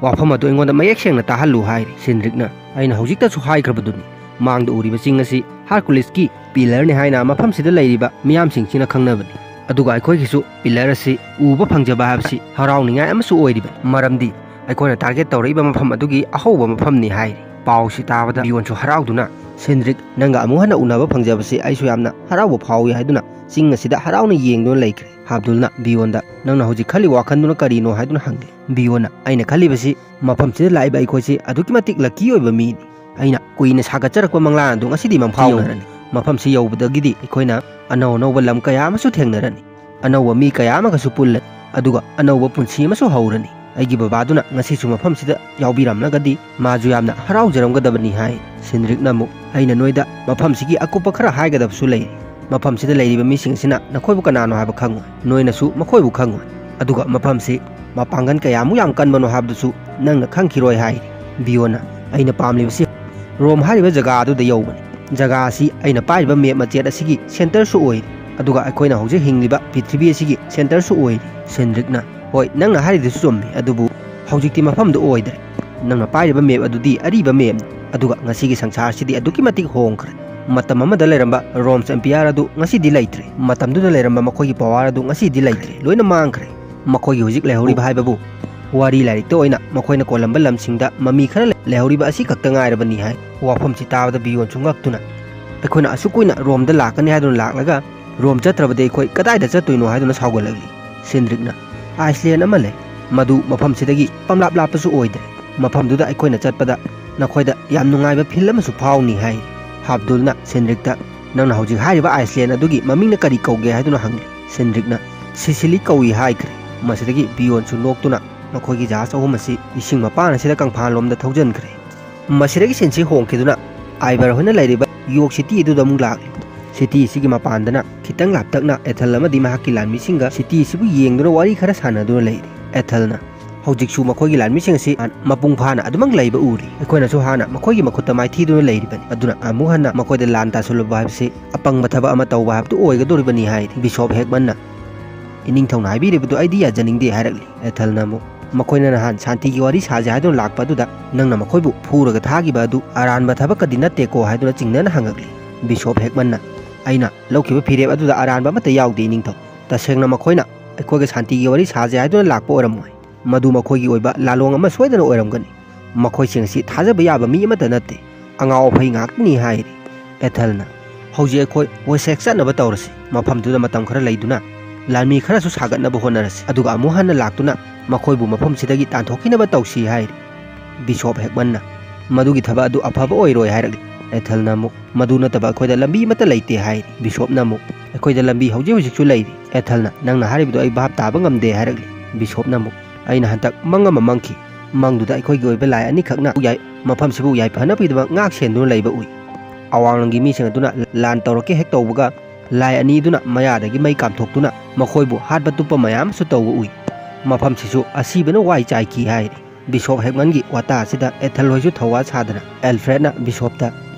ꯋꯥꯐꯝ ꯑꯗꯨ ꯑꯩꯉꯣꯟꯗ ꯃꯌꯦꯛ ꯁꯦꯡꯅ ꯇꯥꯍꯜꯂꯨ ꯍꯥꯏꯔꯤ꯫ ꯁꯤꯟꯗ꯭ꯔꯤꯛꯅ ꯑꯩꯅ ꯍꯧꯖꯤꯛꯇꯁꯨ ꯍꯥꯏꯈ꯭ꯔꯕꯗꯨꯅꯤ, ꯃꯥꯡꯗ ꯎꯔꯤꯕ ꯆꯤꯡ ꯑꯁꯤ ꯍꯥꯔꯀꯨꯂꯤꯁꯀꯤ pillarꯅꯤ ꯍꯥꯏꯅ ꯃꯐꯝꯁꯤꯗ ꯂꯩꯔꯤꯕ ꯃꯤꯌꯥꯝꯁꯤꯡꯁꯤꯅ ꯈꯪꯅꯕꯅꯤ꯫ ꯑꯗꯨꯒ ꯑꯩꯈꯣꯏꯒꯤꯁꯨ pillar ꯑꯁꯤ ꯎꯕ ꯐꯪꯖꯕ ꯍꯥꯏꯕꯁꯤ ꯍꯔꯥꯎꯅꯤꯡꯉꯥꯏ ꯑꯃꯁꯨ ꯑꯣꯏꯔꯤꯕꯅꯤ, ꯃꯔꯝꯗꯤ ꯑꯩꯈꯣꯏꯅ target ꯇꯧꯔꯛꯏꯕ ꯃꯐꯝ ꯑꯗꯨꯒꯤ ꯑꯍꯧꯕ ꯃꯐꯝꯅꯤ ꯍꯥꯏꯔꯤ꯫ ꯄꯥꯎꯁꯤ ꯇꯥꯕꯗ ꯕꯤꯌꯣꯟꯁꯨ ꯍꯔꯥꯎꯗꯨꯅ, "ꯁꯤꯟꯗ꯭ꯔꯤꯛ, ꯅꯪꯒ ꯑꯃꯨꯛ ꯍꯟꯅ ꯎꯅꯕ ꯐꯪꯖꯕꯁꯤ ꯑꯩꯁꯨ ꯌꯥꯝꯅ ꯍꯔꯥꯎꯕ ꯐꯥꯎꯏ" ꯍꯥꯏꯗꯨꯅ ꯆꯤꯡ ꯑꯁꯤꯗ ꯍꯔꯥꯎꯅ ꯌꯦꯡꯗꯨꯅ ꯂꯩꯈ꯭ꯔꯦ꯫ ꯍꯥꯞꯗꯨꯜꯅ ꯕꯤꯌꯣꯟꯗ, "ꯅꯪꯅ ꯍꯧꯖꯤꯛ ꯈꯜꯂꯤ ꯋꯥꯈꯜꯗꯨꯅ ꯀꯔꯤꯅꯣ?" ꯍꯥꯏꯗꯨꯅ ꯍꯪꯂꯦ꯫ ꯕꯤꯌꯣꯟꯅ, "ꯑꯩꯅ ꯈꯜꯂꯤꯕꯁꯤ ꯃꯐꯝꯁꯤꯗ ꯂꯥꯛꯏꯕ ꯑꯩꯈꯣꯏꯁꯤ ꯑꯗꯨꯛꯀꯤ ꯃꯇꯤꯛ lucky ꯑꯣꯏꯕ ꯃꯤꯅꯤ꯫ ꯑꯩꯅ ꯀꯨꯏꯅ ꯁꯥꯒꯠꯆꯔꯛꯄ ꯃꯪꯂꯥꯟ ꯑꯗꯨ ꯉꯁꯤꯗꯤ ꯃꯪꯐꯥꯎꯅꯔꯅꯤ꯫ ꯃꯐꯝꯁꯤ ꯌꯧꯕꯗꯒꯤꯗꯤ ꯑꯩꯈꯣꯏꯅ ꯑꯅꯧ ꯑꯅꯧꯕ ꯂꯝ ꯀꯌꯥ ꯑꯃꯁꯨ ꯊꯦꯡꯅꯔꯅꯤ꯫ ꯑꯅꯧꯕ ꯃꯤ ꯀꯌꯥ ꯑꯃꯒꯁꯨ ꯄꯨꯜꯂꯅꯤ꯫ ꯑꯗꯨꯒ ꯑꯅꯧꯕ ꯄꯨꯟꯁꯤ ꯑꯃꯁꯨ ꯍꯧꯔꯅꯤ꯫ ꯑꯩꯒꯤ ꯕꯕꯥꯗꯨꯅ ꯉꯁꯤꯁꯨ ꯃꯐꯝꯁꯤꯗ ꯌꯥꯎꯕꯤꯔꯝꯂꯒꯗꯤ ꯃꯥꯁꯨ ꯌꯥꯝꯅ ꯍꯔꯥꯎꯖꯔꯝꯒꯗꯕꯅꯤ" ꯍꯥꯏ꯫ ꯁꯤꯟꯗ꯭ꯔꯤꯛꯅ ꯑꯃꯨꯛ, "ꯑꯩꯅ ꯅꯣꯏꯗ ꯃꯐꯝꯁꯤꯒꯤ ꯑꯀꯨꯞꯄ ꯈꯔ ꯍꯥꯏꯒꯗꯕꯁꯨ ꯂꯩꯔꯤ꯫ ꯃꯐꯝꯁꯤꯗ ꯂꯩꯔꯤꯕ ꯃꯤꯁꯤꯡ ꯑꯁꯤꯅ ꯅꯈꯣꯏꯕꯨ ꯀꯅꯥꯅꯣ ꯍꯥꯏꯕ ꯈꯪꯉꯣꯏ, ꯅꯣꯏꯅꯁꯨ ꯃꯈꯣꯏꯕꯨ ꯈꯪꯉꯣꯏ꯫ ꯑꯗꯨꯒ ꯃꯐꯝꯁꯤ ꯃꯄꯥꯡꯒꯜ ꯀꯌꯥꯃꯨꯛ ꯌꯥꯝ ꯀꯟꯕꯅꯣ ꯍꯥꯏꯕꯗꯨꯁꯨ ꯅꯪꯅ ꯈꯪꯈꯤꯔꯣꯏ" ꯍꯥꯏꯔꯤ꯫ ꯕꯤꯌꯣꯟꯅ, "ꯑꯩꯅ ꯄꯥꯝꯂꯤꯕꯁꯤ ꯔꯣꯝ ꯍꯥꯏꯔꯤꯕ ꯖꯒꯥ ꯑꯗꯨꯗ ꯌꯧꯕꯅꯤ꯫ ꯖꯒꯥ ꯑꯁꯤ ꯑꯩꯅ ꯄꯥꯏꯔꯤꯕ map ꯃꯆꯦꯠ ꯑꯁꯤꯒꯤ centreꯁꯨ ꯑꯣꯏꯔꯤ, ꯑꯗꯨꯒ ꯑꯩꯈꯣꯏꯅ ꯍꯧꯖꯤꯛ ꯍꯤꯡꯂꯤꯕ ꯄ꯭ꯔꯤꯊꯤꯕꯤ ꯑꯁꯤꯒꯤ centreꯁꯨ ꯑꯣꯏꯔꯤ꯫" ꯁꯦꯟꯗ꯭ꯔꯤꯛꯅ, "ꯍꯣꯏ, ꯅꯪꯅ ꯍꯥꯏꯔꯤꯗꯨꯁꯨ ꯆꯨꯝꯃꯤ, ꯑꯗꯨꯕꯨ ꯍꯧꯖꯤꯛꯇꯤ ꯃꯐꯝꯗꯨ ꯑꯣꯏꯗ꯭ꯔꯦ꯫ ꯅꯪꯅ ꯄꯥꯏꯔꯤꯕ map ꯑꯗꯨꯗꯤ ꯑꯔꯤꯕ mapꯅꯤ, ꯑꯗꯨꯒ ꯉꯁꯤꯒꯤ ꯁꯪꯁꯥꯔꯁꯤꯗꯤ ꯑꯗꯨꯛꯀꯤ ꯃꯇꯤꯛ ꯍꯣꯡꯈ꯭ꯔꯦ꯫ ꯃꯇꯝ ꯑꯃꯗ ꯂꯩꯔꯝꯕ Rome's Empire ꯑꯗꯨ ꯉꯁꯤꯗꯤ ꯂꯩꯇ꯭ꯔꯦ꯫ ꯃꯇꯝꯗꯨꯗ ꯂꯩꯔꯝꯕ ꯃꯈꯣꯏꯒꯤ power ꯑꯗꯨ ꯉꯁꯤꯗꯤ ꯂꯩꯇ꯭ꯔꯦ, ꯂꯣꯏꯅ ꯃꯥꯡꯈ꯭ꯔꯦ꯫ ꯃꯈꯣꯏꯒꯤ ꯍꯧꯖꯤꯛ ꯂꯩꯍꯧꯔꯤꯕ ꯍꯥꯏꯕꯕꯨ ꯋꯥꯔꯤ ꯂꯥꯏꯔꯤꯛꯇ ꯑꯣꯏꯅ ꯃꯈꯣꯏꯅ ꯀꯣꯜꯂꯝꯕ ꯂꯝꯁꯤꯡꯗ ꯃꯃꯤ ꯈꯔ ꯂꯩꯍꯧꯔꯤꯕ ꯑꯁꯤ ꯈꯛꯇ ꯉꯥꯏꯔꯕꯅꯤ" ꯍꯥꯏ꯫ ꯋꯥꯐꯝꯁꯤ ꯇꯥꯕꯗ ꯕꯤꯌꯣꯟꯁꯨ ꯉꯛꯇꯨꯅ, "ꯑꯩꯈꯣꯏꯅ ꯑꯁꯨꯛ ꯀꯨꯏꯅ ꯔꯣꯝꯗ ꯂꯥꯛꯀꯅꯤ ꯍꯥꯏꯗꯨꯅ ꯂꯥꯛꯂꯒ ꯔꯣꯝ ꯆꯠꯇ꯭ꯔꯕꯗꯤ ꯑꯩꯈꯣꯏ ꯀꯗꯥꯏꯗ ꯆꯠꯇꯣꯏꯅꯣ?" ꯍꯥꯏꯗꯨꯅ ꯁꯥꯎꯒꯠꯂꯛꯂꯤ꯫ ꯁꯤꯟꯗ꯭ꯔꯤꯛꯅ, "ꯑꯥꯏꯁꯂꯦꯟ ꯑꯃ ꯂꯩ, ꯃꯗꯨ ꯃꯐꯝꯁꯤꯗꯒꯤ ꯄꯝꯂꯥꯞ ꯂꯥꯞꯄꯁꯨ ꯑꯣꯏꯗ꯭ꯔꯦ꯫ ꯃꯐꯝꯗꯨꯗ ꯑꯩꯈꯣꯏꯅ ꯆꯠꯄꯗ ꯅꯈꯣꯏꯗ ꯌꯥꯝ ꯅꯨꯡꯉꯥꯏꯕ ꯐꯤꯜ ꯑꯃꯁꯨ ꯐꯥꯎꯅꯤ" ꯍꯥꯏ꯫ ꯍꯥꯞꯗꯨꯜꯅ ꯁꯤꯟꯗ꯭ꯔꯤꯛꯇ, "ꯅꯪꯅ ꯍꯧꯖꯤꯛ ꯍꯥꯏꯔꯤꯕ ꯑꯥꯏꯁꯂꯦꯟ ꯑꯗꯨꯒꯤ ꯃꯃꯤꯡꯅ ꯀꯔꯤ ꯀꯧꯒꯦ?" ꯍꯥꯏꯗꯨꯅ ꯍꯪꯂꯤ꯫ ꯁꯤꯟꯗ꯭ꯔꯤꯛꯅ, "ꯁꯤꯁꯤꯂꯤ ꯀꯧꯏ" ꯍꯥꯏꯈ꯭ꯔꯦ꯫ ꯃꯁꯤꯗꯒꯤ ꯕꯤꯌꯣꯟꯁꯨ ꯅꯣꯛꯇꯨꯅ ꯃꯈꯣꯏꯒꯤ ꯖꯍꯥꯖ ꯑꯍꯨꯝ ꯑꯁꯤ ꯏꯁꯤꯡ ꯃꯄꯥꯟ ꯑꯁꯤꯗ ꯀꯪꯐꯥꯜꯂꯣꯝꯗ ꯊꯧꯖꯤꯟꯈ꯭ꯔꯦ꯫ ꯃꯁꯤꯗꯒꯤ ꯁꯤꯟꯁꯤ ꯍꯣꯡꯈꯤꯗꯨꯅ ꯑꯥꯏꯕꯔ ꯍꯣꯏꯅ ꯂꯩꯔꯤꯕ ꯌꯣꯛ ꯁꯤꯇꯤ ꯑꯗꯨꯗ ꯑꯃꯨꯛ ꯂꯥꯛꯂꯤ꯫ ꯁꯤꯇꯤ ꯑꯁꯤꯒꯤ ꯃꯄꯥꯟꯗꯅ ꯈꯤꯇꯪ ꯂꯥꯞꯇꯛꯅ ꯑꯦꯊꯜ ꯑꯃꯗꯤ ꯃꯍꯥꯛꯀꯤ ꯂꯥꯟꯃꯤꯁꯤꯡꯒ ꯁꯤꯇꯤ ꯑꯁꯤꯕꯨ ꯌꯦꯡꯗꯨꯅ ꯋꯥꯔꯤ ꯈꯔ ꯁꯥꯟꯅꯗꯨꯅ ꯂꯩꯔꯤ꯫ ꯑꯦꯊꯜꯅ, "ꯍꯧꯖꯤꯛꯁꯨ ꯃꯈꯣꯏꯒꯤ ꯂꯥꯟꯃꯤꯁꯤꯡ ꯑꯁꯤ ꯃꯄꯨꯡ ꯐꯥꯅ ꯑꯗꯨꯃꯛ ꯂꯩꯕ ꯎꯔꯤ꯫ ꯑꯩꯈꯣꯏꯅꯁꯨ ꯍꯥꯟꯅ ꯃꯈꯣꯏꯒꯤ ꯃꯈꯨꯠꯇ ꯃꯥꯏꯊꯤꯗꯨꯅ ꯂꯩꯔꯤꯕꯅꯤ꯫ ꯑꯗꯨꯅ ꯑꯃꯨꯛ ꯍꯟꯅ ꯃꯈꯣꯏꯗ ꯂꯥꯟ ꯇꯥꯁꯤꯜꯂꯨꯕ ꯍꯥꯏꯕꯁꯤ ꯑꯄꯪꯕ ꯊꯕꯛ ꯑꯃ ꯇꯧꯕ ꯍꯥꯏꯕꯗꯨ ꯑꯣꯏꯒꯗꯧꯔꯤꯕꯅꯤ" ꯍꯥꯏꯔꯤ꯫ ꯕꯤꯁꯣꯞ ꯍꯦꯛꯃꯟꯅ, "ꯏꯅꯤꯡꯊꯧꯅ ꯍꯥꯏꯕꯤꯔꯤꯕꯗꯨ ꯑꯩꯗꯤ ꯌꯥꯖꯅꯤꯡꯗꯦ" ꯍꯥꯏꯔꯛꯂꯤ꯫ ꯑꯦꯊꯜꯅ ꯑꯃꯨꯛ, "ꯃꯈꯣꯏꯅ ꯅꯍꯥꯟ ꯁꯥꯟꯇꯤꯒꯤ ꯋꯥꯔꯤ ꯁꯥꯁꯦ ꯍꯥꯏꯗꯨꯅ ꯂꯥꯛꯄ ꯑꯗꯨꯗ ꯅꯪꯅ ꯃꯈꯣꯏꯕꯨ ꯐꯨꯔꯒ ꯊꯥꯈꯤꯕ ꯑꯗꯨ ꯑꯔꯥꯟꯕ ꯊꯕꯛꯀꯗꯤ ꯅꯠꯇꯦꯀꯣ?" ꯍꯥꯏꯗꯨꯅ ꯆꯤꯡꯅꯅ ꯍꯪꯉꯛꯂꯤ꯫ ꯕꯤꯁꯣꯞ ꯍꯦꯛꯃꯟꯅ, "ꯑꯩꯅ ꯂꯧꯈꯤꯕ ꯐꯤꯔꯦꯞ ꯑꯗꯨꯗ ꯑꯔꯥꯟꯕ ꯑꯃꯠꯇ ꯌꯥꯎꯗꯦ, ꯏꯅꯤꯡꯊꯧ꯫ ꯇꯁꯦꯡꯅ ꯃꯈꯣꯏꯅ ꯑꯩꯈꯣꯏꯒ ꯁꯥꯟꯇꯤꯒꯤ ꯋꯥꯔꯤ ꯁꯥꯁꯦ ꯍꯥꯏꯗꯨꯅ ꯂꯥꯛꯄ ꯑꯣꯏꯔꯝꯃꯣꯏ꯫ ꯃꯗꯨ ꯃꯈꯣꯏꯒꯤ ꯑꯣꯏꯕ ꯂꯥꯂꯣꯡ ꯑꯃ ꯁꯣꯏꯗꯅ ꯑꯣꯏꯔꯝꯒꯅꯤ꯫ ꯃꯈꯣꯏꯁꯤꯡ ꯑꯁꯤ ꯊꯥꯖꯕ ꯌꯥꯕ ꯃꯤ ꯑꯃꯠꯇ ꯅꯠꯇꯦ꯫ ꯑꯉꯥꯎ ꯑꯐꯩ ꯉꯥꯛꯇꯅꯤ" ꯍꯥꯏꯔꯤ꯫ ꯑꯦꯊꯜꯅ, "ꯍꯧꯖꯤꯛ ꯑꯩꯈꯣꯏ ꯋꯦꯁꯦꯛ ꯆꯠꯅꯕ ꯇꯧꯔꯁꯤ꯫ ꯃꯐꯝꯗꯨꯗ ꯃꯇꯝ ꯈꯔ ꯂꯩꯗꯨꯅ ꯂꯥꯟꯃꯤ ꯈꯔꯁꯨ ꯁꯥꯒꯠꯅꯕ ꯍꯣꯠꯅꯔꯁꯤ꯫ ꯑꯗꯨꯒ ꯑꯃꯨꯛ ꯍꯟꯅ ꯂꯥꯛꯇꯨꯅ ꯃꯈꯣꯏꯕꯨ ꯃꯐꯝꯁꯤꯗꯒꯤ ꯇꯥꯟꯊꯣꯛꯈꯤꯅꯕ ꯇꯧꯁꯤ" ꯍꯥꯏꯔꯤ꯫ ꯕꯤꯁꯣꯞ ꯍꯦꯛꯃꯟꯅ, "ꯃꯗꯨꯒꯤ ꯊꯕꯛ ꯑꯗꯨ ꯑꯐꯕ ꯑꯣꯏꯔꯣꯏ" ꯍꯥꯏꯔꯛꯂꯤ꯫ ꯑꯦꯊꯜꯅ ꯑꯃꯨꯛ, "ꯃꯗꯨ ꯅꯠꯇꯕ ꯑꯩꯈꯣꯏꯗ ꯂꯝꯕꯤ ꯑꯃꯠꯇ ꯂꯩꯇꯦ" ꯍꯥꯏꯔꯤ꯫ ꯕꯤꯁꯣꯞꯅ ꯑꯃꯨꯛ, "ꯑꯩꯈꯣꯏꯗ ꯂꯝꯕꯤ ꯍꯧꯖꯤꯛ ꯍꯧꯖꯤꯛꯁꯨ ꯂꯩꯔꯤ꯫ ꯑꯦꯊꯜꯅ, ꯅꯪꯅ ꯍꯥꯏꯔꯤꯕꯗꯨ ꯑꯩ ꯚꯥꯞ ꯇꯥꯕ ꯉꯝꯗꯦ" ꯍꯥꯏꯔꯛꯂꯤ꯫ ꯕꯤꯁꯣꯞꯅ ꯑꯃꯨꯛ, "ꯑꯩꯅ ꯍꯟꯗꯛ ꯃꯪ ꯑꯃ ꯃꯪꯈꯤ꯫ ꯃꯪꯗꯨꯗ ꯑꯩꯈꯣꯏꯒꯤ ꯑꯣꯏꯕ ꯂꯥꯏ ꯑꯅꯤꯈꯛꯅ ꯌꯥꯏ-, ꯃꯐꯝꯁꯤꯕꯨ ꯌꯥꯏꯐꯅꯕꯒꯤꯗꯃꯛ ꯉꯥꯛ ꯁꯦꯟꯗꯨꯅ ꯂꯩꯕ ꯎꯏ꯫ ꯑꯋꯥꯡꯂꯝꯒꯤ ꯃꯤꯁꯤꯡ ꯑꯗꯨꯅ ꯂꯥꯟ ꯇꯧꯔꯛꯀꯦ ꯍꯦꯛ ꯇꯧꯕꯒ, ꯂꯥꯏ ꯑꯅꯤꯗꯨꯅ ꯃꯌꯥꯗꯒꯤ ꯃꯩ ꯀꯥꯝꯊꯣꯛꯇꯨꯅ ꯃꯈꯣꯏꯕꯨ ꯍꯥꯠꯄ ꯇꯨꯞꯄ ꯃꯌꯥꯝ ꯑꯃꯁꯨ ꯇꯧꯕ ꯎꯏ꯫ ꯃꯐꯝꯁꯤꯁꯨ ꯑꯁꯤꯕꯅ ꯋꯥꯏ ꯆꯥꯏꯈꯤ" ꯍꯥꯏꯔꯤ꯫ ꯕꯤꯁꯣꯞ ꯍꯦꯛꯃꯟꯒꯤ ꯋꯥꯇꯥ ꯑꯁꯤꯗ ꯑꯦꯊꯜ ꯍꯣꯏꯁꯨ ꯊꯧꯋꯥ ꯁꯥꯗꯅ ꯑꯦꯜꯐ꯭ꯔꯦꯗꯅ ꯕꯤꯁꯣꯞꯇ,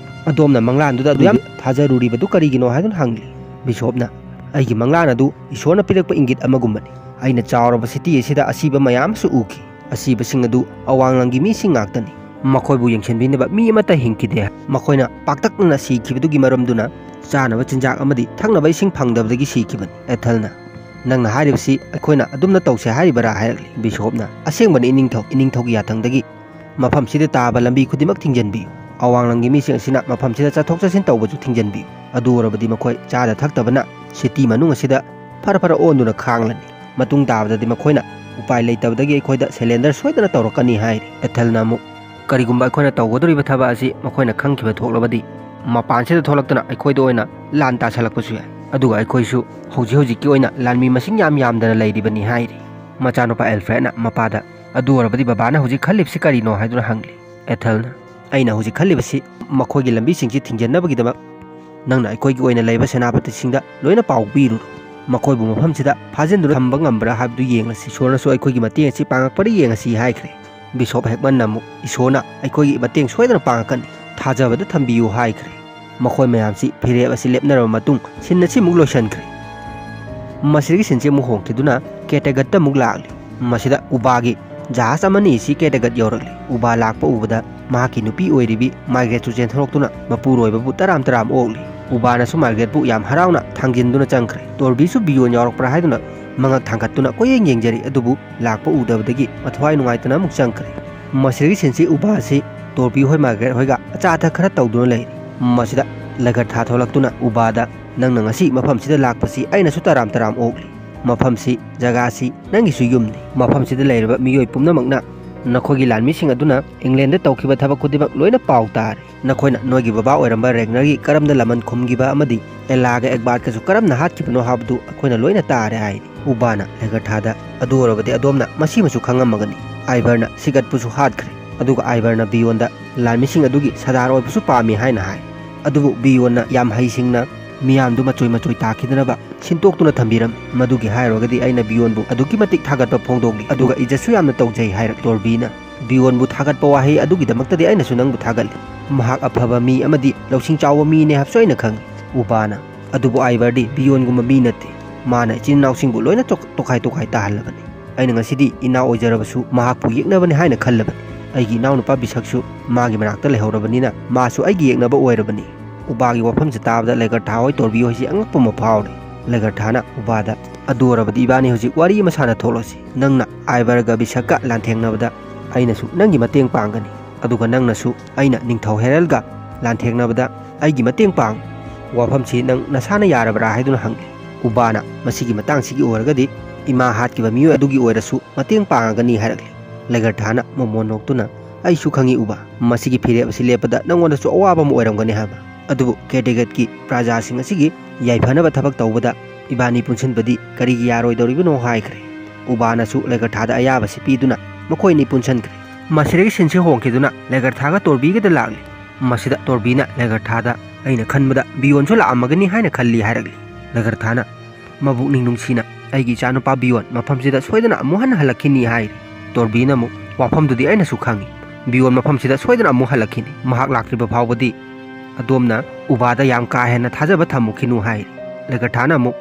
"ꯑꯗꯣꯝꯅ ꯃꯪꯂꯥꯟꯗꯨꯗ ꯑꯗꯨ ꯌꯥꯝ ꯊꯥꯖꯔꯨꯔꯤꯕꯗꯨ ꯀꯔꯤꯒꯤꯅꯣ?" ꯍꯥꯏꯗꯨꯅ ꯍꯪꯂꯤ꯫ ꯕꯤꯁꯣꯞꯅ, "ꯑꯩꯒꯤ ꯃꯪꯂꯥꯟ ꯑꯗꯨ ꯏꯁꯣꯔꯅ ꯄꯤꯔꯛꯄ ꯏꯪꯒꯤꯠ ꯑꯃꯒꯨꯝꯕꯅꯤ꯫ ꯑꯩꯅ ꯆꯥꯎꯔꯕ ꯁꯤꯇꯤ ꯑꯁꯤꯗ ꯑꯁꯤꯕ ꯃꯌꯥꯝ ꯑꯃꯁꯨ ꯎꯈꯤ꯫ ꯑꯁꯤꯕꯁꯤꯡ ꯑꯗꯨ ꯑꯋꯥꯡꯂꯝꯒꯤ ꯃꯤꯁꯤꯡ ꯉꯥꯛꯇꯅꯤ꯫ ꯃꯈꯣꯏꯕꯨ ꯌꯦꯡꯁꯤꯟꯕꯤꯅꯕ ꯃꯤ ꯑꯃꯠꯇ ꯍꯤꯡꯈꯤꯗꯦ꯫ ꯃꯈꯣꯏꯅ ꯄꯥꯛꯇꯛꯅꯅ ꯁꯤꯈꯤꯕꯗꯨꯒꯤ ꯃꯔꯝꯗꯨꯅ ꯆꯥꯅꯕ ꯆꯤꯟꯖꯥꯛ ꯑꯃꯗꯤ ꯊꯛꯅꯕ ꯏꯁꯤꯡ ꯐꯪꯗꯕꯗꯒꯤ ꯁꯤꯈꯤꯕꯅꯤ꯫" ꯑꯦꯊꯜꯅ, "ꯅꯪꯅ ꯍꯥꯏꯔꯤꯕꯁꯤ ꯑꯩꯈꯣꯏꯅ ꯑꯗꯨꯝꯅ ꯇꯧꯁꯦ ꯍꯥꯏꯔꯤꯕꯔꯥ?" ꯍꯥꯏꯔꯛꯂꯤ꯫ ꯕꯤꯁꯣꯞꯅ, "ꯑꯁꯦꯡꯕꯅꯤ ꯏꯅꯤꯡꯊꯧ, ꯏꯅꯤꯡꯊꯧꯒꯤ ꯌꯥꯊꯪꯗꯒꯤ ꯃꯐꯝꯁꯤꯗ ꯇꯥꯕ ꯂꯝꯕꯤ ꯈꯨꯗꯤꯡꯃꯛ ꯊꯤꯡꯖꯤꯟꯕꯤꯌꯨ꯫ ꯑꯋꯥꯡꯂꯝꯒꯤ ꯃꯤꯁꯤꯡ ꯑꯁꯤꯅ ꯃꯐꯝꯁꯤꯗ ꯆꯠꯊꯣꯛ ꯆꯠꯁꯤꯟ ꯇꯧꯕꯁꯨ ꯊꯤꯡꯖꯤꯟꯕꯤꯌꯨ꯫ ꯑꯗꯨ ꯑꯣꯏꯔꯕꯗꯤ ꯃꯈꯣꯏ ꯆꯥꯗ ꯊꯛꯇꯕꯅ ꯁꯤꯇꯤ ꯃꯅꯨꯡ ꯑꯁꯤꯗ ꯐꯔ ꯐꯔ ꯑꯣꯟꯗꯨꯅ ꯈꯥꯡꯂꯅꯤ꯫" ꯃꯇꯨꯡ ꯇꯥꯕꯗꯗꯤ ꯃꯈꯣꯏꯅ ꯎꯄꯥꯏ ꯂꯩꯇꯕꯗꯒꯤ ꯑꯩꯈꯣꯏꯗ ꯁꯔꯦꯟꯗꯔ ꯁꯣꯏꯗꯅ ꯇꯧꯔꯛꯀꯅꯤ ꯍꯥꯏꯔꯤ꯫ ꯑꯦꯊꯦꯜꯅ ꯑꯃꯨꯛ, "ꯀꯔꯤꯒꯨꯝꯕ ꯑꯩꯈꯣꯏꯅ ꯇꯧꯒꯗꯧꯔꯤꯕ ꯊꯕꯛ ꯑꯁꯤ ꯃꯈꯣꯏꯅ ꯈꯪꯈꯤꯕ ꯊꯣꯛꯂꯕꯗꯤ, ꯃꯄꯥꯟꯁꯤꯗ ꯊꯣꯛꯂꯛꯇꯨꯅ ꯑꯩꯈꯣꯏꯗ ꯑꯣꯏꯅ ꯂꯥꯟ ꯇꯥꯁꯜꯂꯛꯄꯁꯨ ꯌꯥꯏ꯫ ꯑꯗꯨꯒ ꯑꯩꯈꯣꯏꯁꯨ ꯍꯧꯖꯤꯛ ꯍꯧꯖꯤꯛꯀꯤ ꯑꯣꯏꯅ ꯂꯥꯟꯃꯤ ꯃꯁꯤꯡ ꯌꯥꯝ ꯌꯥꯝꯗꯅ ꯂꯩꯔꯤꯕꯅꯤ" ꯍꯥꯏꯔꯤ꯫ ꯃꯆꯥꯅꯨꯄꯥ ꯑꯦꯜꯐ꯭ꯔꯦꯗꯅ ꯃꯄꯥꯗ, "ꯑꯗꯨ ꯑꯣꯏꯔꯕꯗꯤ ꯕꯕꯥꯅ ꯍꯧꯖꯤꯛ ꯈꯜꯂꯤꯕꯁꯤ ꯀꯔꯤꯅꯣ?" ꯍꯥꯏꯗꯨꯅ ꯍꯪꯂꯤ꯫ ꯑꯦꯊꯦꯜꯅ, "ꯑꯩꯅ ꯍꯧꯖꯤꯛ ꯈꯜꯂꯤꯕꯁꯤ ꯃꯈꯣꯏꯒꯤ ꯂꯝꯕꯤꯁꯤꯡꯁꯤ ꯊꯤꯡꯖꯤꯟꯅꯕꯒꯤꯗꯃꯛ ꯅꯪꯅ ꯑꯩꯈꯣꯏꯒꯤ ꯑꯣꯏꯅ ꯂꯩꯕ ꯁꯦꯅꯥꯄꯇꯤꯁꯤꯡꯗ ꯂꯣꯏꯅ ꯄꯥꯎ ꯄꯤꯔꯨꯔꯣ꯫ ꯃꯈꯣꯏꯕꯨ ꯃꯐꯝꯁꯤꯗ ꯐꯥꯖꯤꯟꯗꯨꯅ ꯊꯝꯕ ꯉꯝꯕ꯭ꯔꯥ ꯍꯥꯏꯕꯗꯨ ꯌꯦꯡꯂꯁꯤ꯫ ꯏꯁꯣꯔꯅꯁꯨ ꯑꯩꯈꯣꯏꯒꯤ ꯃꯇꯦꯡ ꯑꯁꯤ ꯄꯥꯡꯉꯛꯄ꯭ꯔꯥ ꯌꯦꯡꯉꯁꯤ" ꯍꯥꯏꯈ꯭ꯔꯦ꯫ ꯕꯤꯁꯣꯞ ꯍꯦꯛꯃꯟꯅ ꯑꯃꯨꯛ, "ꯏꯁꯣꯔꯅ ꯑꯩꯈꯣꯏꯒꯤ ꯃꯇꯦꯡ ꯁꯣꯏꯗꯅ ꯄꯥꯡꯉꯛꯀꯅꯤ, ꯊꯥꯖꯕꯗ ꯊꯝꯕꯤꯌꯨ" ꯍꯥꯏꯈ꯭ꯔꯦ꯫ ꯃꯈꯣꯏ ꯃꯌꯥꯝꯁꯤ ꯐꯤꯔꯦꯞ ꯑꯁꯤ ꯂꯦꯞꯅꯔꯕ ꯃꯇꯨꯡ ꯁꯤꯟ ꯑꯁꯤ ꯑꯃꯨꯛ ꯂꯣꯏꯁꯤꯟꯈ꯭ꯔꯦ꯫ ꯃꯁꯤꯗꯒꯤ ꯁꯤꯟꯁꯤ ꯑꯃꯨꯛ ꯍꯣꯡꯈꯤꯗꯨꯅ ꯀꯦꯇꯒꯠꯇ ꯑꯃꯨꯛ ꯂꯥꯛꯂꯤ꯫ ꯃꯁꯤꯗ ꯎꯕꯥꯒꯤ ꯖꯍꯥꯖ ꯑꯃꯅꯤ ꯑꯁꯤ ꯀꯦꯇꯒꯠ ꯌꯧꯔꯛꯂꯤ꯫ ꯎꯕꯥ ꯂꯥꯛꯄ ꯎꯕꯗ ꯃꯍꯥꯛꯀꯤ ꯅꯨꯄꯤ ꯑꯣꯏꯔꯤꯕꯤ ꯃꯥꯔꯒ꯭ꯔꯦꯠꯁꯨ ꯆꯦꯟꯊꯣꯔꯛꯇꯨꯅ ꯃꯄꯨꯔꯣꯏꯕꯕꯨ ꯇꯔꯥꯝ ꯇꯔꯥꯝ ꯑꯣꯛꯂꯤ꯫ ꯎꯕꯥꯅꯁꯨ ꯃꯥꯔꯒ꯭ꯔꯦꯠꯄꯨ ꯌꯥꯝ ꯍꯔꯥꯎꯅ ꯊꯥꯡꯖꯤꯟꯗꯨꯅ ꯆꯪꯈ꯭ꯔꯦ꯫ ꯇꯣꯔꯕꯤꯁꯨ ꯕꯤꯌꯣꯟ ꯌꯥꯎꯔꯛꯄ꯭ꯔꯥ ꯍꯥꯏꯗꯨꯅ ꯃꯉꯛ ꯊꯥꯡꯒꯠꯇꯨꯅ ꯀꯣꯏꯌꯦꯡ ꯌꯦꯡꯖꯔꯤ, ꯑꯗꯨꯕꯨ ꯂꯥꯛꯄ ꯎꯗꯕꯗꯒꯤ ꯃꯊ꯭ꯋꯥꯏ ꯅꯨꯡꯉꯥꯏꯇꯅ ꯑꯃꯨꯛ ꯆꯪꯈ꯭ꯔꯦ꯫ ꯃꯁꯤꯗꯒꯤ ꯁꯤꯟꯁꯤ ꯎꯕꯥ ꯑꯁꯤ ꯇꯣꯔꯕꯤ ꯍꯣꯏ ꯃꯥꯔꯒ꯭ꯔꯦꯠ ꯍꯣꯏꯒ ꯑꯆꯥ ꯑꯊꯛ ꯈꯔ ꯇꯧꯗꯨꯅ ꯂꯩꯔꯤ꯫ ꯃꯁꯤꯗ ꯂꯒꯔꯊꯥ ꯊꯣꯛꯂꯛꯇꯨꯅ ꯎꯕꯥꯗ, "ꯅꯪꯅ ꯉꯁꯤ ꯃꯐꯝꯁꯤꯗ ꯂꯥꯛꯄꯁꯤ ꯑꯩꯅꯁꯨ ꯇꯔꯥꯝ ꯇꯔꯥꯝ ꯑꯣꯛꯂꯤ꯫ ꯃꯐꯝꯁꯤ, ꯖꯒꯥꯁꯤ ꯅꯪꯒꯤꯁꯨ ꯌꯨꯝꯅꯤ꯫ ꯃꯐꯝꯁꯤꯗ ꯂꯩꯔꯤꯕ ꯃꯤꯑꯣꯏ ꯄꯨꯝꯅꯃꯛꯅ ꯅꯈꯣꯏꯒꯤ ꯂꯥꯟꯃꯤꯁꯤꯡ ꯑꯗꯨꯅ ꯏꯪꯂꯦꯟꯗ ꯇꯧꯈꯤꯕ ꯊꯕꯛ ꯈꯨꯗꯤꯡꯃꯛ ꯂꯣꯏꯅ ꯄꯥꯎ ꯇꯥꯔꯦ꯫ ꯅꯈꯣꯏꯅ ꯅꯣꯏꯒꯤ ꯕꯕꯥ ꯑꯣꯏꯔꯝꯕ ꯔꯦꯒꯅꯔꯒꯤ ꯀꯔꯝꯅ ꯂꯃꯟ ꯈꯨꯝꯈꯤꯕ ꯑꯃꯗꯤ ꯑꯦꯂꯥꯒ ꯑꯦꯒꯕꯥꯔꯠꯀꯁꯨ ꯀꯔꯝꯅ ꯍꯥꯠꯈꯤꯕꯅꯣ ꯍꯥꯏꯕꯗꯨ ꯑꯩꯈꯣꯏꯅ ꯂꯣꯏꯅ ꯇꯥꯔꯦ" ꯍꯥꯏꯔꯤ꯫ ꯎꯕꯥꯅ ꯂꯒꯔꯊꯥꯗ, "ꯑꯗꯨ ꯑꯣꯏꯔꯕꯗꯤ ꯑꯗꯣꯝꯅ ꯃꯁꯤꯃꯁꯨ ꯈꯪꯉꯝꯃꯒꯅꯤ꯫ ꯑꯥꯏꯕꯔꯅ ꯁꯤꯒꯠꯄꯨꯁꯨ ꯍꯥꯠꯈ꯭ꯔꯦ, ꯑꯗꯨꯒ ꯑꯥꯏꯕꯔꯅ ꯕꯤꯌꯣꯟꯗ ꯂꯥꯟꯃꯤꯁꯤꯡ ꯑꯗꯨꯒꯤ ꯁꯔꯗꯥꯔ ꯑꯣꯏꯕꯁꯨ ꯄꯥꯝꯃꯤ" ꯍꯥꯏꯅ ꯍꯥꯏ꯫ ꯑꯗꯨꯕꯨ ꯕꯤꯌꯣꯟꯅ ꯌꯥꯝ ꯍꯩꯁꯤꯡꯅ ꯃꯤꯌꯥꯝꯗꯨ ꯃꯆꯣꯏ ꯃꯆꯣꯏ ꯇꯥꯈꯤꯗꯅꯕ ꯁꯤꯟꯇꯣꯛꯇꯨꯅ ꯊꯝꯕꯤꯔꯝꯃꯤ꯫ ꯃꯗꯨꯒꯤ ꯍꯥꯏꯔꯨꯔꯒꯗꯤ ꯑꯩꯅ ꯕꯤꯌꯣꯟꯕꯨ ꯑꯗꯨꯛꯀꯤ ꯃꯇꯤꯛ ꯊꯥꯒꯠꯄ ꯐꯣꯡꯗꯣꯛꯂꯤ, ꯑꯗꯨꯒ ꯏꯖꯠꯁꯨ ꯌꯥꯝꯅ ꯇꯧꯖꯩ ꯍꯥꯏꯔꯛ꯫ ꯇꯣꯔꯕꯤꯅ, "ꯕꯤꯌꯣꯟꯕꯨ ꯊꯥꯒꯠꯄ ꯋꯥꯍꯩ ꯑꯗꯨꯒꯤꯗꯃꯛꯇꯗꯤ ꯑꯩꯅꯁꯨ ꯅꯪꯕꯨ ꯊꯥꯒꯠꯂꯤ꯫ ꯃꯍꯥꯛ ꯑꯐꯕ ꯃꯤ ꯑꯃꯗꯤ ꯂꯧꯁꯤꯡ ꯆꯥꯎꯕ ꯃꯤꯅꯦ ꯍꯥꯏꯕꯁꯨ ꯑꯩꯅ ꯈꯪꯏ꯫" ꯎꯕꯥꯅ, "ꯑꯗꯨꯕꯨ ꯑꯥꯏꯕꯔꯗꯤ ꯕꯤꯌꯣꯟꯒꯨꯝꯕ ꯃꯤ ꯅꯠꯇꯦ꯫ ꯃꯥꯅ ꯏꯆꯤꯟ ꯏꯅꯥꯎꯁꯤꯡꯕꯨ ꯂꯣꯏꯅ ꯇꯣꯛ-, ꯇꯣꯈꯥꯏ ꯇꯣꯈꯥꯏ ꯇꯥꯍꯜꯂꯕꯅꯤ꯫ ꯑꯩꯅ ꯉꯁꯤꯗꯤ ꯏꯅꯥꯎ ꯑꯣꯏꯖꯔꯕꯁꯨ ꯃꯍꯥꯛꯄꯨ ꯌꯦꯛꯅꯕꯅꯤ ꯍꯥꯏꯅ ꯈꯜꯂꯕꯅꯤ꯫ ꯑꯩꯒꯤ ꯏꯅꯥꯎꯅꯨꯄꯥ ꯕꯤꯁꯛꯁꯨ ꯃꯥꯒꯤ ꯃꯅꯥꯛꯇ ꯂꯩꯍꯧꯔꯕꯅꯤꯅ ꯃꯥꯁꯨ ꯑꯩꯒꯤ ꯌꯦꯛꯅꯕ ꯑꯣꯏꯔꯕꯅꯤ꯫" ꯎꯕꯥꯒꯤ ꯋꯥꯐꯝꯁꯤ ꯇꯥꯕꯗ ꯂꯦꯒꯔꯊꯥ ꯍꯣꯏ ꯇꯣꯔꯕꯤ ꯍꯣꯏꯁꯤ ꯑꯉꯛꯄ ꯑꯃ ꯐꯥꯎꯔꯦ꯫ ꯂꯦꯒꯔꯊꯥꯅ ꯎꯕꯥꯗ, "ꯑꯗꯨ ꯑꯣꯏꯔꯕꯗꯤ ꯏꯕꯥꯅꯤ ꯍꯧꯖꯤꯛ ꯋꯥꯔꯤ ꯑꯃ ꯁꯥꯟꯅ ꯊꯣꯛꯂꯁꯤ꯫ ꯅꯪꯅ ꯑꯥꯏꯕꯔꯒ ꯕꯤꯁꯛꯀ ꯂꯥꯟꯊꯦꯡꯅꯕꯗ ꯑꯩꯅꯁꯨ ꯅꯪꯒꯤ ꯃꯇꯦꯡ ꯄꯥꯡꯒꯅꯤ, ꯑꯗꯨꯒ ꯅꯪꯅꯁꯨ ꯑꯩꯅ ꯅꯤꯡꯊꯧ ꯍꯦꯔꯜꯒ ꯂꯥꯟꯊꯦꯡꯅꯕꯗ ꯑꯩꯒꯤ ꯃꯇꯦꯡ ꯄꯥꯡ꯫ ꯋꯥꯐꯝꯁꯤ ꯅꯪ ꯅꯁꯥꯅ ꯌꯥꯔꯕ꯭ꯔꯥ?" ꯍꯥꯏꯗꯨꯅ ꯍꯪꯂꯤ꯫ ꯎꯕꯥꯅ, "ꯃꯁꯤꯒꯤ ꯃꯇꯥꯡꯁꯤꯒꯤ ꯑꯣꯏꯔꯒꯗꯤ ꯏꯃꯥ ꯍꯥꯠꯈꯤꯕ ꯃꯤꯑꯣꯏ ꯑꯗꯨꯒꯤ ꯑꯣꯏꯔꯁꯨ ꯃꯇꯦꯡ ꯄꯥꯡꯉꯒꯅꯤ ꯍꯥꯏꯔꯛꯂꯤ꯫ ꯂꯦꯒꯔꯊꯥꯅ ꯃꯣꯃꯣꯟ ꯅꯣꯛꯇꯨꯅ, "ꯑꯩꯁꯨ ꯈꯪꯏ ꯎꯕꯥ, ꯃꯁꯤꯒꯤ ꯐꯤꯔꯦꯞ ꯑꯁꯤ ꯂꯦꯞꯄꯗ ꯅꯪꯉꯣꯟꯗꯁꯨ ꯑꯋꯥꯕ ꯑꯃ ꯑꯣꯏꯔꯝꯒꯅꯤ ꯍꯥꯏꯕ꯫ ꯑꯗꯨꯕꯨ ꯀꯦꯇꯦꯒꯠꯀꯤ ꯄ꯭ꯔꯖꯥꯁꯤꯡ ꯑꯁꯤꯒꯤ ꯌꯥꯏꯐꯅꯕ ꯊꯕꯛ ꯇꯧꯕꯗ ꯏꯕꯥꯅꯤ ꯄꯨꯟꯁꯤꯟꯕꯗꯤ ꯀꯔꯤꯒꯤ ꯌꯥꯔꯣꯏꯗꯧꯔꯤꯕꯅꯣ?" ꯍꯥꯏꯈ꯭ꯔꯦ꯫ ꯎꯕꯥꯅꯁꯨ ꯂꯦꯒꯔꯊꯥꯗ ꯑꯌꯥꯕꯁꯤ ꯄꯤꯗꯨꯅ ꯃꯈꯣꯏ ꯑꯅꯤ ꯄꯨꯟꯁꯤꯟꯈ꯭ꯔꯦ꯫ ꯃꯁꯤꯗꯒꯤ ꯁꯤꯟꯁꯤ ꯍꯣꯡꯈꯤꯗꯨꯅ ꯂꯦꯒꯔꯊꯥꯒ ꯇꯣꯔꯕꯤꯒꯗ ꯂꯥꯛꯂꯤ꯫ ꯃꯁꯤꯗ ꯇꯣꯔꯕꯤꯅ ꯂꯦꯒꯔꯊꯥꯗ, "ꯑꯩꯅ ꯈꯟꯕꯗ ꯕꯤꯌꯣꯟꯁꯨ ꯂꯥꯛꯑꯝꯃꯒꯅꯤ ꯍꯥꯏꯅ ꯈꯜꯂꯤ" ꯍꯥꯏꯔꯛꯂꯤ꯫ ꯂꯦꯒꯔꯊꯥꯅ, "ꯃꯕꯨꯛꯅꯤꯡ ꯅꯨꯡꯁꯤꯅ ꯑꯩꯒꯤ ꯏꯆꯥꯅꯨꯄꯥ ꯕꯤꯌꯣꯟ ꯃꯐꯝꯁꯤꯗ ꯁꯣꯏꯗꯅ ꯑꯃꯨꯛ ꯍꯟꯅ ꯍꯜꯂꯛꯈꯤꯅꯤ" ꯍꯥꯏꯔꯤ꯫ ꯇꯣꯔꯕꯤꯅ ꯑꯃꯨꯛ, "ꯋꯥꯐꯝꯗꯨꯗꯤ ꯑꯩꯅꯁꯨ ꯈꯪꯏ, ꯕꯤꯌꯣꯟ ꯃꯐꯝꯁꯤꯗ ꯁꯣꯏꯗꯅ ꯑꯃꯨꯛ ꯍꯜꯂꯛꯈꯤꯅꯤ꯫ ꯃꯍꯥꯛ ꯂꯥꯛꯇ꯭ꯔꯤꯕ ꯐꯥꯎꯕꯗꯤ ꯑꯗꯣꯝꯅ ꯎꯕꯥꯗ ꯌꯥꯝ ꯀꯥ ꯍꯦꯟꯅ ꯊꯥꯖꯕ ꯊꯝꯃꯨꯈꯤꯅꯨ" ꯍꯥꯏꯔꯤ꯫ ꯂꯦꯒꯔꯊꯥꯅ ꯑꯃꯨꯛ,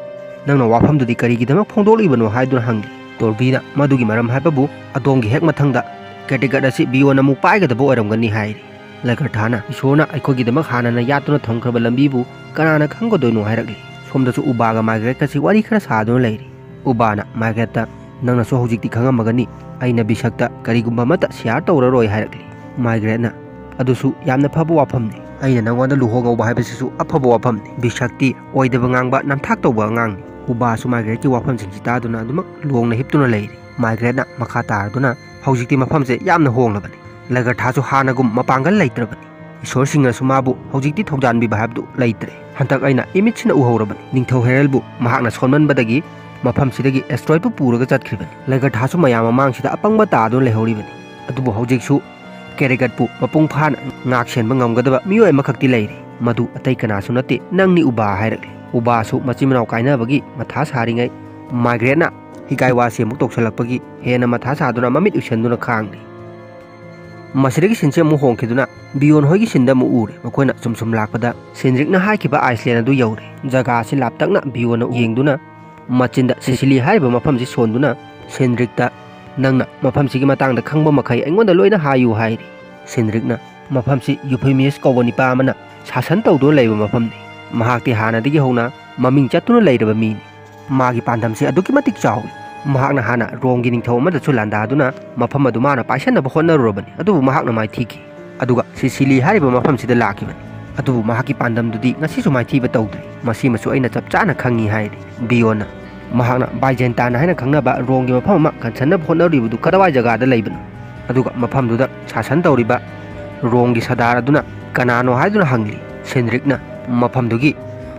"ꯅꯪꯅ ꯋꯥꯐꯝꯗꯨꯗꯤ ꯀꯔꯤꯒꯤꯗꯃꯛ ꯐꯣꯡꯗꯣꯛꯂꯤꯕꯅꯣ?" ꯍꯥꯏꯗꯨꯅ ꯍꯪꯂꯤ꯫ ꯇꯣꯔꯕꯤꯅ, "ꯃꯗꯨꯒꯤ ꯃꯔꯝ ꯍꯥꯏꯕꯕꯨ ꯑꯗꯣꯝꯒꯤ ꯍꯦꯛ ꯃꯊꯪꯗ ꯀꯦꯇꯦꯒꯠ ꯑꯁꯤ ꯕꯤꯌꯣꯟ ꯑꯃꯨꯛ ꯄꯥꯏꯒꯗꯕ ꯑꯣꯏꯔꯝꯒꯅꯤ" ꯍꯥꯏꯔꯤ꯫ ꯂꯦꯒꯔꯊꯥꯅ, "ꯏꯁꯣꯔꯅ ꯑꯩꯈꯣꯏꯒꯤꯗꯃꯛ ꯍꯥꯟꯅꯅ ꯌꯥꯠꯇꯨꯅ ꯊꯝꯈ꯭ꯔꯕ ꯂꯝꯕꯤꯕꯨ ꯀꯅꯥꯅ ꯈꯪꯒꯗꯣꯏꯅꯣ?" ꯍꯥꯏꯔꯛꯂꯤ꯫ ꯁꯣꯝꯗꯁꯨ ꯎꯕꯥꯒ ꯃꯥꯏꯒ꯭ꯔꯦꯠꯀꯁꯤ ꯋꯥꯔꯤ ꯈꯔ ꯁꯥꯗꯨꯅ ꯂꯩꯔꯤ꯫ ꯎꯕꯥꯅ ꯃꯥꯏꯒ꯭ꯔꯦꯠꯇ, "ꯅꯪꯅꯁꯨ ꯍꯧꯖꯤꯛꯇꯤ ꯈꯪꯉꯝꯃꯒꯅꯤ, ꯑꯩꯅ ꯕꯤꯁꯛꯇ ꯀꯔꯤꯒꯨꯝꯕ ꯑꯃꯠꯇ ꯁꯤꯌꯥꯔ ꯇꯧꯔꯔꯣꯏ" ꯍꯥꯏꯔꯛꯂꯤ꯫ ꯃꯥꯏꯒ꯭ꯔꯦꯠꯅ, "ꯑꯗꯨꯁꯨ ꯌꯥꯝꯅ ꯐꯕ ꯋꯥꯐꯝꯅꯤ꯫ ꯑꯩꯅ ꯅꯪꯉꯣꯟꯗ ꯂꯨꯍꯣꯡꯍꯧꯕ ꯍꯥꯏꯕꯁꯤꯁꯨ ꯑꯐꯕ ꯋꯥꯐꯝꯅꯤ꯫ ꯕꯤꯁꯛꯇꯤ ꯑꯣꯏꯗꯕ ꯉꯥꯡꯕ, ꯅꯝꯊꯥꯛ ꯇꯧꯕ ꯑꯉꯥꯡꯅꯤ"꯫ ꯎꯕꯥꯁꯨ ꯃꯥꯏꯒ꯭ꯔꯦꯠꯀꯤ ꯋꯥꯐꯝꯁꯤꯡꯁꯤ ꯇꯥꯗꯨꯅ ꯑꯗꯨꯃꯛ ꯂꯣꯡꯅ ꯍꯤꯞꯇꯨꯅ ꯂꯩꯔꯤ꯫ ꯃꯥꯏꯒ꯭ꯔꯦꯠꯅ ꯃꯈꯥ ꯇꯥꯔꯗꯨꯅ, "ꯍꯧꯖꯤꯛꯇꯤ ꯃꯐꯝꯁꯦ ꯌꯥꯝꯅ ꯍꯣꯡꯂꯕꯅꯤ꯫ ꯂꯦꯒꯔꯊꯥꯁꯨ ꯍꯥꯟꯅꯒꯨꯝ ꯃꯄꯥꯡꯒꯜ ꯂꯩꯇ꯭ꯔꯕꯅꯤ꯫ ꯏꯁꯣꯔꯁꯤꯡꯅꯁꯨ ꯃꯥꯕꯨ ꯍꯧꯖꯤꯛꯇꯤ ꯊꯧꯖꯥꯟꯕꯤꯕ ꯍꯥꯏꯕꯗꯨ ꯂꯩꯇ꯭ꯔꯦ꯫ ꯍꯟꯗꯛ ꯑꯩꯅ ꯏꯃꯤꯠꯁꯤꯅ ꯎꯍꯧꯔꯕꯅꯤ꯫ ꯅꯤꯡꯊꯧ ꯍꯦꯔꯜꯕꯨ ꯃꯍꯥꯛꯅ ꯁꯣꯟꯃꯟꯕꯗꯒꯤ ꯃꯐꯝꯁꯤꯗꯒꯤ ꯑꯦꯁꯇ꯭ꯔꯣꯏꯗꯄꯨ ꯄꯨꯔꯒ ꯆꯠꯈ꯭ꯔꯤꯕꯅꯤ꯫ ꯂꯦꯒꯔꯊꯥꯁꯨ ꯃꯌꯥꯝ ꯃꯃꯥꯡꯁꯤꯗ ꯑꯄꯪꯕ ꯇꯥꯗꯨꯅ ꯂꯩꯍꯧꯔꯤꯕꯅꯤ꯫ ꯑꯗꯨꯕꯨ ꯍꯧꯖꯤꯛꯁꯨ ꯀꯦꯔꯤꯒꯠꯄꯨ ꯃꯄꯨꯡ ꯐꯥꯅ ꯉꯥꯛ ꯁꯦꯟꯕ ꯉꯝꯒꯗꯕ ꯃꯤꯑꯣꯏ ꯑꯃꯈꯛꯇꯤ ꯂꯩꯔꯤ꯫ ꯃꯗꯨ ꯑꯇꯩ ꯀꯅꯥꯁꯨ ꯅꯠꯇꯦ, ꯅꯪꯅꯤ ꯎꯕꯥ" ꯍꯥꯏꯔꯛꯂꯤ꯫ ꯎꯕꯥꯁꯨ ꯃꯆꯤꯟ ꯃꯅꯥꯎ ꯀꯥꯏꯅꯕꯒꯤ ꯃꯊꯥ ꯁꯥꯔꯤꯉꯩ ꯃꯥꯏꯒ꯭ꯔꯦꯠꯅ ꯍꯤꯒꯥꯏ ꯋꯥꯁꯤ ꯑꯃꯨꯛ ꯇꯧꯁꯜꯂꯛꯄꯒꯤ ꯍꯦꯟꯅ ꯃꯊꯥ ꯁꯥꯗꯨꯅ ꯃꯃꯤꯠ ꯎꯏꯁꯟꯗꯨꯅ ꯈꯥꯡꯂꯤ꯫ ꯃꯁꯤꯗꯒꯤ ꯁꯤꯟꯁꯦ ꯑꯃꯨꯛ ꯍꯣꯡꯈꯤꯗꯨꯅ ꯕꯤꯌꯣꯟ ꯍꯣꯏꯒꯤ ꯁꯤꯟꯗ ꯑꯃꯨꯛ ꯎꯔꯦ꯫ ꯃꯈꯣꯏꯅ ꯁꯨꯝ ꯁꯨꯝ ꯂꯥꯛꯄꯗ ꯁꯦꯟꯗ꯭ꯔꯤꯛꯅ ꯍꯥꯏꯈꯤꯕ ꯑꯥꯏꯁꯂꯦꯟ ꯑꯗꯨ ꯌꯧꯔꯦ꯫ ꯖꯒꯥ ꯑꯁꯤ ꯂꯥꯞꯇꯛꯅ ꯕꯤꯌꯣꯟꯅ ꯌꯦꯡꯗꯨꯅ ꯃꯆꯤꯟꯗ ꯁꯤꯁꯤꯂꯤ ꯍꯥꯏꯔꯤꯕ ꯃꯐꯝꯁꯤ ꯁꯣꯟꯗꯨꯅ ꯁꯦꯟꯗ꯭ꯔꯤꯛꯇ, "ꯅꯪꯅ ꯃꯐꯝꯁꯤꯒꯤ ꯃꯇꯥꯡꯗ ꯈꯪꯕ ꯃꯈꯩ ꯑꯩꯉꯣꯟꯗ ꯂꯣꯏꯅ ꯍꯥꯏꯌꯨ" ꯍꯥꯏꯔꯤ꯫ ꯁꯦꯟꯗ꯭ꯔꯤꯛꯅ, "ꯃꯐꯝꯁꯤ ꯌꯨꯐꯦꯃꯤꯌꯁ ꯀꯧꯕ ꯅꯤꯄꯥ ꯑꯃꯅ ꯁꯥꯁꯟ ꯇꯧꯗꯨꯅ ꯂꯩꯕ ꯃꯐꯝꯅꯤ꯫ ꯃꯍꯥꯛꯇꯤ ꯍꯥꯟꯅꯗꯒꯤ ꯍꯧꯅ ꯃꯃꯤꯡ ꯆꯠꯇꯨꯅ ꯂꯩꯔꯕ ꯃꯤꯅꯤ꯫ ꯃꯥꯒꯤ ꯄꯥꯟꯗꯝꯁꯤ ꯑꯗꯨꯛꯀꯤ ꯃꯇꯤꯛ ꯆꯥꯎꯏ꯫ ꯃꯍꯥꯛꯅ ꯍꯥꯟꯅ ꯔꯣꯝꯒꯤ ꯅꯤꯡꯊꯧ ꯑꯃꯗꯁꯨ ꯂꯥꯟꯗꯥꯗꯨꯅ ꯃꯐꯝ ꯑꯗꯨ ꯃꯥꯅ ꯄꯥꯏꯁꯟꯅꯕ ꯍꯣꯠꯅꯔꯨꯔꯕꯅꯤ, ꯑꯗꯨꯕꯨ ꯃꯍꯥꯛꯅ ꯃꯥꯏꯊꯤꯈꯤ꯫ ꯑꯗꯨꯒ ꯁꯤꯁꯤꯂꯤ ꯍꯥꯏꯔꯤꯕ ꯃꯐꯝꯁꯤꯗ ꯂꯥꯛꯈꯤꯕꯅꯤ꯫ ꯑꯗꯨꯕꯨ ꯃꯍꯥꯛꯀꯤ ꯄꯥꯟꯗꯝꯗꯨꯗꯤ ꯉꯁꯤꯁꯨ ꯃꯥꯏꯊꯤꯕ ꯇꯧꯗ꯭ꯔꯤ꯫ ꯃꯁꯤꯃꯁꯨ ꯑꯩꯅ ꯆꯞ ꯆꯥꯅ ꯈꯪꯉꯤ" ꯍꯥꯏꯔꯤ꯫ ꯕꯤꯌꯣꯟꯅ, ꯃꯍꯥꯛꯅ ꯕꯥꯏꯖꯦꯟꯇꯥꯏꯟ ꯍꯥꯏꯅ ꯈꯪꯅꯕ ꯔꯣꯝꯒꯤ ꯃꯐꯝ ꯑꯃ ꯀꯟꯁꯟꯅꯕ ꯍꯣꯠꯅꯔꯤꯕꯗꯨ ꯀꯗꯥꯏ ꯖꯒꯥꯗ ꯂꯩꯕꯅꯣ? ꯑꯗꯨꯒ ꯃꯐꯝꯗꯨꯗ ꯁꯥꯁꯟ ꯇꯧꯔꯤꯕ ꯔꯣꯝꯒꯤ ꯁꯔꯗꯥꯔ ꯑꯗꯨꯅ ꯀꯅꯥꯅꯣ ꯍꯥꯏꯗꯨꯅ ꯍꯪꯂꯤ꯫ ꯁꯦꯟꯗ꯭ꯔꯤꯛꯅ ꯃꯐꯝꯗꯨꯒꯤ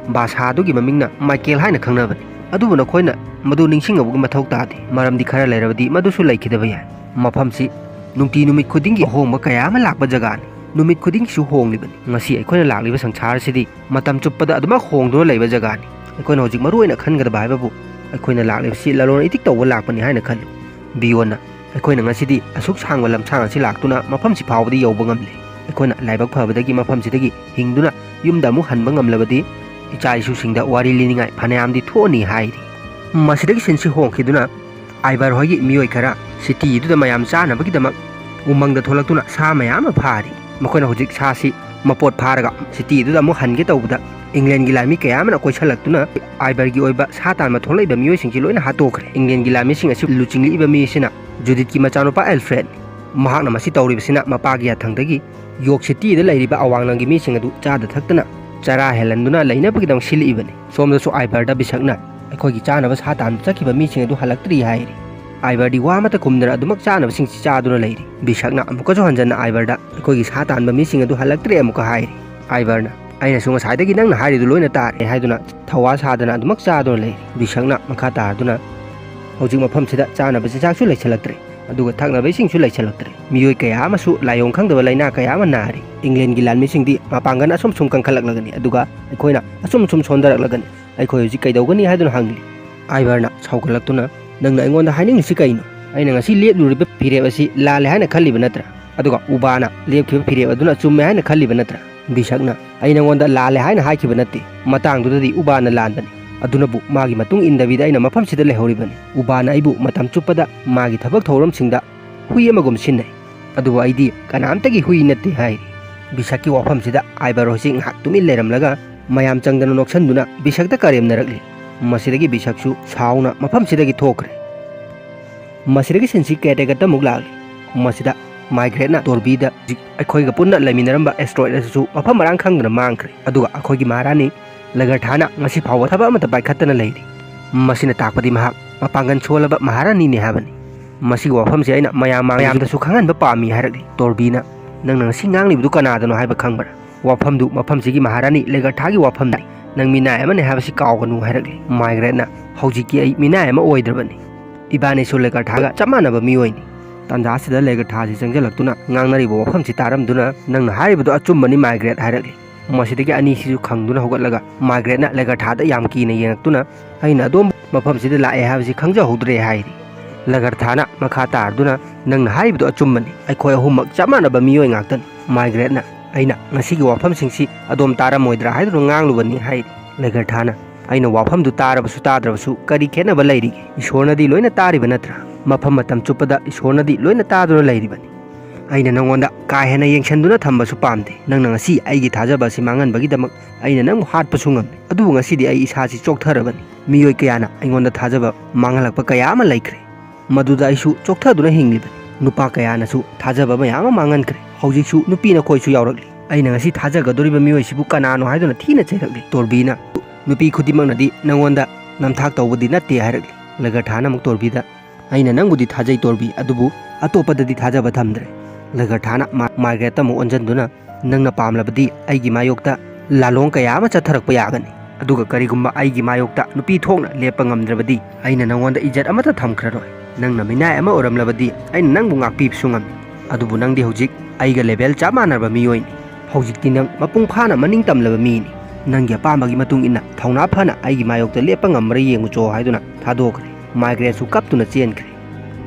ꯕꯥꯁꯥ ꯑꯗꯨꯒꯤ ꯃꯃꯤꯡꯅ ꯃꯥꯏꯀꯦꯜ ꯍꯥꯏꯅ ꯈꯪꯅꯕꯅꯤ꯫ ꯑꯗꯨꯕꯨ ꯅꯈꯣꯏꯅ ꯃꯗꯨ ꯅꯤꯡꯁꯤꯡꯉꯕꯒꯤ ꯃꯊꯧ ꯇꯥꯗꯦ, ꯃꯔꯝꯗꯤ ꯈꯔ ꯂꯩꯔꯕꯗꯤ ꯃꯗꯨꯁꯨ ꯂꯩꯈꯤꯗꯕ ꯌꯥꯏ꯫ ꯃꯐꯝꯁꯤ ꯅꯨꯡꯇꯤ ꯅꯨꯃꯤꯠ ꯈꯨꯗꯤꯡꯒꯤ ꯑꯍꯣꯡꯕ ꯀꯌꯥ ꯑꯃ ꯂꯥꯛꯄ ꯖꯒꯥꯅꯤ꯫ ꯅꯨꯃꯤꯠ ꯈꯨꯗꯤꯡꯒꯤꯁꯨ ꯍꯣꯡꯂꯤꯕꯅꯤ꯫ ꯉꯁꯤ ꯑꯩꯈꯣꯏꯅ ꯂꯥꯛꯂꯤꯕ ꯁꯪꯁꯥꯔꯁꯤꯗꯤ ꯃꯇꯝ ꯆꯨꯞꯄꯗ ꯑꯗꯨꯃꯛ ꯍꯣꯡꯗꯨꯅ ꯂꯩꯕ ꯖꯒꯥꯅꯤ꯫ ꯑꯩꯈꯣꯏꯅ ꯍꯧꯖꯤꯛ ꯃꯔꯨ ꯑꯣꯏꯅ ꯈꯟꯒꯗꯕ ꯍꯥꯏꯕꯕꯨ ꯑꯩꯈꯣꯏꯅ ꯂꯥꯛꯂꯤꯕꯁꯤ ꯂꯂꯣꯟ ꯏꯇꯤꯛ ꯇꯧꯕ ꯂꯥꯛꯄꯅꯤ ꯍꯥꯏꯅ ꯈꯜꯂꯨ꯫ ꯕꯤꯌꯣꯟꯅ ꯑꯩꯈꯣꯏꯅ ꯉꯁꯤꯗꯤ ꯑꯁꯨꯛ ꯁꯥꯡꯕ ꯂꯝꯁꯥꯡ ꯑꯁꯤ ꯂꯥꯛꯇꯨꯅ ꯃꯐꯝꯁꯤ ꯐꯥꯎꯕꯗꯤ ꯌꯧꯕ ꯉꯝꯂꯦ꯫ ꯑꯩꯈꯣꯏꯅ ꯂꯥꯏꯕꯛ ꯐꯕꯗꯒꯤ ꯃꯐꯝꯁꯤꯗꯒꯤ ꯍꯤꯡꯗꯨꯅ ꯌꯨꯝꯗ ꯑꯃꯨꯛ ꯍꯟꯕ ꯉꯝꯂꯕꯗꯤ ꯏꯆꯥ ꯏꯁꯨꯁꯤꯡꯗ ꯋꯥꯔꯤ ꯂꯤꯅꯤꯡꯉꯥꯏ ꯐꯅꯌꯥꯝꯗꯤ ꯊꯣꯛꯑꯅꯤ ꯍꯥꯏꯔꯤ꯫ ꯃꯁꯤꯗꯒꯤ ꯁꯤꯟꯁꯤ ꯍꯣꯡꯈꯤꯗꯨꯅ ꯑꯥꯏꯕꯔ ꯍꯣꯏꯒꯤ ꯃꯤꯑꯣꯏ ꯈꯔ ꯁꯤꯇꯤ ꯑꯗꯨꯗ ꯃꯌꯥꯝ ꯆꯥꯅꯕꯒꯤꯗꯃꯛ ꯎꯃꯪꯗ ꯊꯣꯛꯂꯛꯇꯨꯅ ꯁꯥ ꯃꯌꯥꯝ ꯑꯃ ꯐꯥꯔꯤ꯫ ꯃꯈꯣꯏꯅ ꯍꯧꯖꯤꯛ ꯁꯥꯁꯤ ꯃꯄꯣꯠ ꯐꯥꯔꯒ ꯁꯤꯇꯤ ꯑꯗꯨꯗ ꯑꯃꯨꯛ ꯍꯟꯒꯦ ꯇꯧꯕꯗ ꯏꯪꯂꯦꯟꯒꯤ ꯂꯥꯟꯃꯤ ꯀꯌꯥ ꯑꯃꯅ ꯀꯣꯏꯁꯜꯂꯛꯇꯨꯅ ꯑꯥꯏꯕꯔꯒꯤ ꯑꯣꯏꯕ ꯁꯥ ꯇꯥꯟꯕ ꯊꯣꯛꯂꯛꯏꯕ ꯃꯤꯑꯣꯏꯁꯤꯡꯁꯤ ꯂꯣꯏꯅ ꯍꯥꯠꯇꯣꯛꯈ꯭ꯔꯦ꯫ ꯏꯪꯂꯦꯟꯒꯤ ꯂꯥꯟꯃꯤꯁꯤꯡ ꯑꯁꯤ ꯂꯨꯆꯤꯡꯂꯛꯏꯕ ꯃꯤ ꯑꯁꯤꯅ ꯖꯨꯗꯤꯠꯀꯤ ꯃꯆꯥꯅꯨꯄꯥ ꯑꯦꯜꯐ꯭ꯔꯦꯗꯅꯤ꯫ ꯃꯍꯥꯛꯅ ꯃꯁꯤ ꯇꯧꯔꯤꯕꯁꯤꯅ ꯃꯄꯥꯒꯤ ꯌꯥꯊꯪꯗꯒꯤ ꯌꯣꯔꯛ ꯁꯤꯇꯤꯗ ꯂꯩꯔꯤꯕ ꯑꯋꯥꯡ ꯂꯝꯒꯤ ꯃꯤꯁꯤꯡ ꯑꯗꯨ ꯆꯥꯗ ꯊꯛꯇꯅ ꯆꯔꯥ ꯍꯦꯜꯍꯟꯗꯨꯅ ꯂꯩꯅꯕꯒꯤꯗꯃꯛ ꯁꯤꯜꯂꯛꯏꯕꯅꯤ꯫ ꯁꯣꯝꯗꯁꯨ ꯑꯥꯏꯕꯔꯗ ꯕꯤꯁꯛꯅ ꯑꯩꯈꯣꯏꯒꯤ ꯆꯥꯅꯕ ꯁꯥ ꯇꯥꯟꯕ ꯆꯠꯈꯤꯕ ꯃꯤꯁꯤꯡ ꯑꯗꯨ ꯍꯜꯂꯛꯇ꯭ꯔꯤ ꯍꯥꯏꯔꯤ꯫ ꯑꯥꯏꯕꯔꯗꯤ ꯋꯥ ꯑꯃꯠꯇ ꯈꯨꯝꯗꯅ ꯑꯗꯨꯃꯛ ꯆꯥꯅꯕꯁꯤꯡꯁꯤ ꯆꯥꯗꯨꯅ ꯂꯩꯔꯤ꯫ ꯕꯤꯁꯛꯅ ꯑꯃꯨꯛꯀꯁꯨ ꯍꯟꯖꯟꯅ ꯑꯥꯏꯕꯔꯗ ꯑꯩꯈꯣꯏꯒꯤ ꯁꯥ ꯇꯥꯟꯕ ꯃꯤꯁꯤꯡ ꯑꯗꯨ ꯍꯜꯂꯛꯇ꯭ꯔꯦ ꯑꯃꯨꯛꯀ ꯍꯥꯏꯔꯤ꯫ ꯑꯥꯏꯕꯔꯅ ꯑꯩꯅꯁꯨ ꯉꯁꯥꯏꯗꯒꯤ ꯅꯪꯅ ꯍꯥꯏꯔꯤꯗꯨ ꯂꯣꯏꯅ ꯇꯥꯔꯦ ꯍꯥꯏꯗꯨꯅ ꯊꯧꯋꯥ ꯁꯥꯗꯅ ꯑꯗꯨꯃꯛ ꯆꯥꯗꯨꯅ ꯂꯩꯔꯤ꯫ ꯕꯤꯁꯛꯅ ꯃꯈꯥ ꯇꯥꯗꯨꯅ ꯍꯧꯖꯤꯛ ꯃꯐꯝꯁꯤꯗ ꯆꯥꯅꯕ ꯆꯤꯟꯖꯥꯛꯁꯨ ꯂꯩꯁꯤꯜꯂꯛꯇ꯭ꯔꯦ, ꯑꯗꯨꯒ ꯊꯛꯅꯕ ꯏꯁꯤꯡꯁꯨ ꯂꯩꯁꯤꯜꯂꯛꯇ꯭ꯔꯦ꯫ ꯃꯤꯑꯣꯏ ꯀꯌꯥ ꯑꯃꯁꯨ ꯂꯥꯏꯑꯣꯡ ꯈꯪꯗꯕ ꯂꯥꯏꯅꯥ ꯀꯌꯥ ꯑꯃ ꯅꯥꯔꯤ꯫ ꯏꯪꯂꯦꯟꯒꯤ ꯂꯥꯟꯃꯤꯁꯤꯡꯗꯤ ꯃꯄꯥꯡꯒꯜ ꯑꯁꯨꯝ ꯁꯨꯝ ꯀꯟꯈꯠꯂꯛꯂꯒꯅꯤ, ꯑꯗꯨꯒ ꯑꯩꯈꯣꯏꯅ ꯑꯁꯨꯝ ꯁꯨꯝ ꯁꯣꯟꯊꯔꯛꯂꯒꯅꯤ꯫ ꯑꯩꯈꯣꯏ ꯍꯧꯖꯤꯛ ꯀꯩꯗꯧꯒꯅꯤ ꯍꯥꯏꯗꯨꯅ ꯍꯪꯂꯤ꯫ ꯑꯥꯏꯕꯔꯅ ꯁꯥꯎꯒꯠꯂꯛꯇꯨꯅ, "ꯅꯪꯅ ꯑꯩꯉꯣꯟꯗ ꯍꯥꯏꯅꯤꯡꯂꯤꯁꯤ ꯀꯩꯅꯣ? ꯑꯩꯅ ꯉꯁꯤ ꯂꯦꯞꯂꯨꯔꯤꯕ ꯐꯤꯔꯦꯞ ꯑꯁꯤ ꯂꯥꯜꯂꯦ ꯍꯥꯏꯅ ꯈꯜꯂꯤꯕ ꯅꯠꯇ꯭ꯔꯥ? ꯑꯗꯨꯒ ꯎꯕꯥꯅ ꯂꯦꯞꯈꯤꯕ ꯐꯤꯔꯦꯞ ꯑꯗꯨꯅ ꯆꯨꯝꯃꯦ ꯍꯥꯏꯅ ꯈꯜꯂꯤꯕ ꯅꯠꯇ꯭ꯔꯥ?" ꯕꯤꯁꯛꯅ, "ꯑꯩ ꯅꯉꯣꯟꯗ ꯂꯥꯜꯂꯦ ꯍꯥꯏꯅ ꯍꯥꯏꯈꯤꯕ ꯅꯠꯇꯦ꯫ ꯃꯇꯥꯡꯗꯨꯗꯗꯤ ꯎꯕꯥꯅ ꯂꯥꯟꯕꯅꯤ꯫ ꯑꯗꯨꯅꯕꯨ ꯃꯥꯒꯤ ꯃꯇꯨꯡ ꯏꯟꯗꯕꯤꯗ ꯑꯩꯅ ꯃꯐꯝꯁꯤꯗ ꯂꯩꯍꯧꯔꯤꯕꯅꯤ꯫ ꯎꯕꯥꯅ ꯑꯩꯕꯨ ꯃꯇꯝ ꯆꯨꯞꯄꯗ ꯃꯥꯒꯤ ꯊꯕꯛ ꯊꯧꯔꯝꯁꯤꯡꯗ ꯍꯨꯏ ꯑꯃꯒꯨꯝ ꯁꯤꯟꯅꯩ꯫ ꯑꯗꯨꯕꯨ ꯑꯩꯗꯤ ꯀꯅꯥꯝꯇꯒꯤ ꯍꯨꯏ ꯅꯠꯇꯦ" ꯍꯥꯏꯔꯤ꯫ ꯕꯤꯁꯛꯀꯤ ꯋꯥꯐꯝꯁꯤꯗ ꯑꯥꯏꯕꯔ ꯍꯣꯏꯁꯤ ꯉꯥꯏꯍꯥꯛ ꯇꯨꯃꯤꯟ ꯂꯩꯔꯝꯂꯒ ꯃꯌꯥꯝ ꯆꯪꯗꯅ ꯅꯣꯛꯁꯟꯗꯨꯅ ꯕꯤꯁꯛꯇ ꯀꯔꯦꯝꯅꯔꯛꯂꯤ꯫ ꯃꯁꯤꯗꯒꯤ ꯕꯤꯁꯛꯁꯨ ꯁꯥꯎꯅ ꯃꯐꯝꯁꯤꯗꯒꯤ ꯊꯣꯛꯈ꯭ꯔꯦ꯫ ꯃꯁꯤꯗꯒꯤ ꯁꯤꯟꯁꯤ ꯀꯦꯇꯦꯒꯠꯇ ꯑꯃꯨꯛ ꯂꯥꯛꯂꯤ꯫ ꯃꯁꯤꯗ ꯃꯥꯏꯒ꯭ꯔꯦꯠꯅ ꯇꯣꯔꯕꯤꯗ ꯍꯧꯖꯤꯛ ꯑꯩꯈꯣꯏꯒ ꯄꯨꯟꯅ ꯂꯩꯃꯤꯟꯅꯔꯝꯕ ꯑꯦꯁꯇ꯭ꯔꯣꯏꯗ ꯑꯗꯨꯁꯨ ꯃꯐꯝ ꯃꯔꯥꯡ ꯈꯪꯗꯅ ꯃꯥꯡꯈ꯭ꯔꯦ꯫ ꯑꯗꯨꯒ ꯑꯩꯈꯣꯏꯒꯤ ꯃꯍꯥꯔꯥꯅꯤ ꯂꯒꯔꯊꯥꯅ ꯉꯁꯤ ꯐꯥꯎꯕ ꯊꯕꯛ ꯑꯃꯠꯇ ꯄꯥꯏꯈꯠꯇꯅ ꯂꯩꯔꯤ꯫ ꯃꯁꯤꯅ ꯇꯥꯛꯄꯗꯤ ꯃꯍꯥꯛ ꯃꯄꯥꯡꯒꯜ ꯁꯣꯜꯂꯕ ꯃꯍꯥꯔꯥꯅꯤꯅꯤ ꯍꯥꯏꯕꯅꯤ꯫ ꯃꯁꯤꯒꯤ ꯋꯥꯐꯝꯁꯦ ꯑꯩꯅ ꯃꯌꯥꯝ ꯃꯥꯡꯗꯁꯨ ꯈꯪꯍꯟꯕ ꯄꯥꯝꯃꯤ ꯍꯥꯏꯔꯛꯂꯤ꯫ ꯇꯣꯔꯕꯤꯅ, "ꯅꯪꯅ ꯉꯁꯤ ꯉꯥꯡꯂꯤꯕꯗꯨ ꯀꯅꯥꯗꯅꯣ ꯍꯥꯏꯕ ꯈꯪꯕ꯭ꯔꯥ? ꯋꯥꯐꯝꯗꯨ ꯃꯐꯝꯁꯤꯒꯤ ꯃꯍꯥꯔꯥꯅꯤ ꯂꯦꯒꯔꯊꯥꯒꯤ ꯋꯥꯐꯝꯅꯤ꯫ ꯅꯪ ꯃꯤꯅꯥꯏ ꯑꯃꯅꯤ ꯍꯥꯏꯕꯁꯤ ꯀꯥꯎꯒꯅꯨ" ꯍꯥꯏꯔꯛꯂꯤ꯫ ꯃꯥꯏꯒ꯭ꯔꯦꯠꯅ, "ꯍꯧꯖꯤꯛꯇꯤ ꯑꯩ ꯃꯤꯅꯥꯏ ꯑꯃ ꯑꯣꯏꯗ꯭ꯔꯕꯅꯤ꯫ ꯏꯕꯥꯅꯤꯁꯨ ꯂꯦꯒꯔꯊꯥꯒ ꯆꯞ ꯃꯥꯟꯅꯕ ꯃꯤꯑꯣꯏꯅꯤ꯫ ꯇꯥꯟꯖꯥ ꯑꯁꯤꯗ ꯂꯦꯒꯔꯊꯥꯁꯤ ꯆꯪꯁꯤꯜꯂꯛꯇꯨꯅ ꯉꯥꯡꯅꯔꯤꯕ ꯋꯥꯐꯝꯁꯤ ꯇꯥꯔꯝꯗꯨꯅ, 'ꯅꯪꯅ ꯍꯥꯏꯔꯤꯕꯗꯨ ꯑꯆꯨꯝꯕꯅꯤ ꯃꯥꯏꯒ꯭ꯔꯦꯠ' ꯍꯥꯏꯔꯛꯂꯤ꯫ ꯃꯁꯤꯗꯒꯤ ꯑꯅꯤꯁꯤꯁꯨ ꯈꯪꯗꯨꯅ ꯍꯧꯒꯠꯂꯒ ꯃꯥꯏꯒ꯭ꯔꯦꯠꯅ ꯂꯦꯒꯔꯊꯥꯗ ꯌꯥꯝ ꯀꯤꯅ ꯌꯦꯡꯉꯛꯇꯨꯅ, "ꯑꯩꯅ ꯑꯗꯣꯝ ꯃꯐꯝꯁꯤꯗ ꯂꯥꯛꯑꯦ ꯍꯥꯏꯕꯁꯤ ꯈꯪꯖꯍꯧꯗ꯭ꯔꯦ" ꯍꯥꯏꯔꯤ꯫ ꯂꯦꯒꯔꯊꯥꯅ ꯃꯈꯥ ꯇꯥꯔꯗꯨꯅ, "ꯅꯪꯅ ꯍꯥꯏꯔꯤꯕꯗꯨ ꯑꯆꯨꯝꯕꯅꯤ꯫ ꯑꯩꯈꯣꯏ ꯑꯍꯨꯝꯃꯛ ꯆꯞ ꯃꯥꯟꯅꯕ ꯃꯤꯑꯣꯏ ꯉꯥꯛꯇꯅꯤ꯫ ꯃꯥꯏꯒ꯭ꯔꯦꯠꯅ ꯑꯩꯅ ꯉꯁꯤꯒꯤ ꯋꯥꯐꯝꯁꯤꯡꯁꯤ ꯑꯗꯣꯝ ꯇꯥꯔꯝꯃꯣꯏꯗ꯭ꯔꯥ ꯍꯥꯏꯗꯨꯅ ꯉꯥꯡꯂꯨꯕꯅꯤ" ꯍꯥꯏꯔꯤ꯫ ꯂꯦꯒꯔꯊꯥꯅ, "ꯑꯩꯅ ꯋꯥꯐꯝꯗꯨ ꯇꯥꯔꯕꯁꯨ ꯇꯥꯗ꯭ꯔꯕꯁꯨ ꯀꯔꯤ ꯈꯦꯠꯅꯕ ꯂꯩꯔꯤꯒꯦ? ꯏꯁꯣꯔꯅꯗꯤ ꯂꯣꯏꯅ ꯇꯥꯔꯤꯕ ꯅꯠꯇ꯭ꯔꯥ? ꯃꯐꯝ ꯃꯇꯝ ꯆꯨꯞꯄꯗ ꯏꯁꯣꯔꯅꯗꯤ ꯂꯣꯏꯅ ꯇꯥꯗꯨꯅ ꯂꯩꯔꯤꯕꯅꯤ꯫ ꯑꯩꯅ ꯅꯪꯉꯣꯟꯗ ꯀꯥ ꯍꯦꯟꯅ ꯌꯦꯡꯁꯤꯟꯗꯨꯅ ꯊꯝꯕꯁꯨ ꯄꯥꯝꯗꯦ꯫ ꯅꯪꯅ ꯉꯁꯤ ꯑꯩꯒꯤ ꯊꯥꯖꯕ ꯑꯁꯤ ꯃꯥꯡꯍꯟꯕꯒꯤꯗꯃꯛ ꯑꯩꯅ ꯅꯪꯕꯨ ꯍꯥꯠꯄꯁꯨ ꯉꯝꯃꯤ꯫ ꯑꯗꯨꯕꯨ ꯉꯁꯤꯗꯤ ꯑꯩ ꯏꯁꯥꯁꯤ ꯆꯣꯛꯊꯔꯕꯅꯤ꯫ ꯃꯤꯑꯣꯏ ꯀꯌꯥꯅ ꯑꯩꯉꯣꯟꯗ ꯊꯥꯖꯕ ꯃꯥꯡꯍꯜꯂꯛꯄ ꯀꯌꯥ ꯑꯃ ꯂꯩꯈ꯭ꯔꯦ꯫ ꯃꯗꯨꯗ ꯑꯩꯁꯨ ꯆꯣꯛꯊꯗꯨꯅ ꯍꯤꯡꯂꯤꯕꯅꯤ꯫ ꯅꯨꯄꯥ ꯀꯌꯥꯅꯁꯨ ꯊꯥꯖꯕ ꯃꯌꯥꯝ ꯑꯃ ꯃꯥꯡꯍꯟꯈ꯭ꯔꯦ꯫ ꯍꯧꯖꯤꯛꯁꯨ ꯅꯨꯄꯤ ꯅꯈꯣꯏꯁꯨ ꯌꯥꯎꯔꯛꯂꯤ꯫ ꯑꯩꯅ ꯉꯁꯤ ꯊꯥꯖꯒꯗꯧꯔꯤꯕ ꯃꯤꯑꯣꯏꯁꯤꯕꯨ ꯀꯅꯥꯅꯣ ꯍꯥꯏꯗꯨꯅ ꯊꯤꯅ ꯆꯩꯔꯛꯂꯤ꯫ ꯇꯣꯔꯕꯤꯅ, ꯅꯨꯄꯤ ꯈꯨꯗꯤꯡꯃꯛꯅꯗꯤ ꯅꯪꯉꯣꯟꯗ ꯅꯝꯊꯥꯛ ꯇꯧꯕꯗꯤ ꯅꯠꯇꯦ" ꯍꯥꯏꯔꯛꯂꯤ꯫ ꯂꯦꯒꯔꯊꯥꯅ ꯑꯃꯨꯛ ꯇꯣꯔꯕꯤꯗ, "ꯑꯩꯅ ꯅꯪꯕꯨꯗꯤ ꯊꯥꯖꯩ ꯇꯣꯔꯕꯤ, ꯑꯗꯨꯕꯨ ꯑꯇꯣꯞꯄꯗꯗꯤ ꯊꯥꯖꯕ ꯊꯝꯗ꯭ꯔꯦ"꯫ ꯂꯦꯒꯔꯊꯥꯅ ꯃꯥ-, ꯃꯥꯏꯒ꯭ꯔꯦꯠꯇ ꯑꯃꯨꯛ ꯑꯣꯟꯁꯤꯟꯗꯨꯅ, "ꯅꯪꯅ ꯄꯥꯝꯂꯕꯗꯤ ꯑꯩꯒꯤ ꯃꯥꯌꯣꯛꯇ ꯂꯥꯂꯣꯡ ꯀꯌꯥ ꯑꯃ ꯆꯠꯊꯔꯛꯄ ꯌꯥꯒꯅꯤ꯫ ꯑꯗꯨꯒ ꯀꯔꯤꯒꯨꯝꯕ ꯑꯩꯒꯤ ꯃꯥꯌꯣꯛꯇ ꯅꯨꯄꯤ ꯊꯣꯛꯅ ꯂꯦꯞꯄ ꯉꯝꯗ꯭ꯔꯕꯗꯤ ꯑꯩꯅ ꯅꯪꯉꯣꯟꯗ ꯏꯖꯠ ꯑꯃꯠꯇ ꯊꯝꯈ꯭ꯔꯔꯣꯏ꯫ ꯅꯪꯅ ꯃꯤꯅꯥꯏ ꯑꯃ ꯑꯣꯏꯔꯝꯂꯕꯗꯤ ꯑꯩꯅ ꯅꯪꯕꯨ ꯉꯥꯛꯄꯤꯕꯁꯨ ꯉꯝꯃꯤ꯫ ꯑꯗꯨꯕꯨ ꯅꯪꯗꯤ ꯍꯧꯖꯤꯛ ꯑꯩꯒ ꯂꯦꯚꯦꯜ ꯆꯞ ꯃꯥꯟꯅꯔꯕ ꯃꯤꯑꯣꯏꯅꯤ꯫ ꯍꯧꯖꯤꯛꯇꯤ ꯅꯪ ꯃꯄꯨꯡ ꯐꯥꯅ ꯃꯅꯤꯡ ꯇꯝꯂꯕ ꯃꯤꯅꯤ꯫ ꯅꯪꯒꯤ ꯑꯄꯥꯝꯕꯒꯤ ꯃꯇꯨꯡ ꯏꯟꯅ ꯊꯧꯅꯥ ꯐꯅ ꯑꯩꯒꯤ ꯃꯥꯌꯣꯛꯇ ꯂꯦꯞꯄ ꯉꯝꯕ꯭ꯔꯥ ꯌꯦꯡꯉꯨꯆꯣ" ꯍꯥꯏꯗꯨꯅ ꯊꯥꯗꯣꯛꯈ꯭ꯔꯦ꯫ ꯃꯥꯏꯒ꯭ꯔꯦꯠꯁꯨ ꯀꯞꯇꯨꯅ ꯆꯦꯟꯈ꯭ꯔꯦ꯫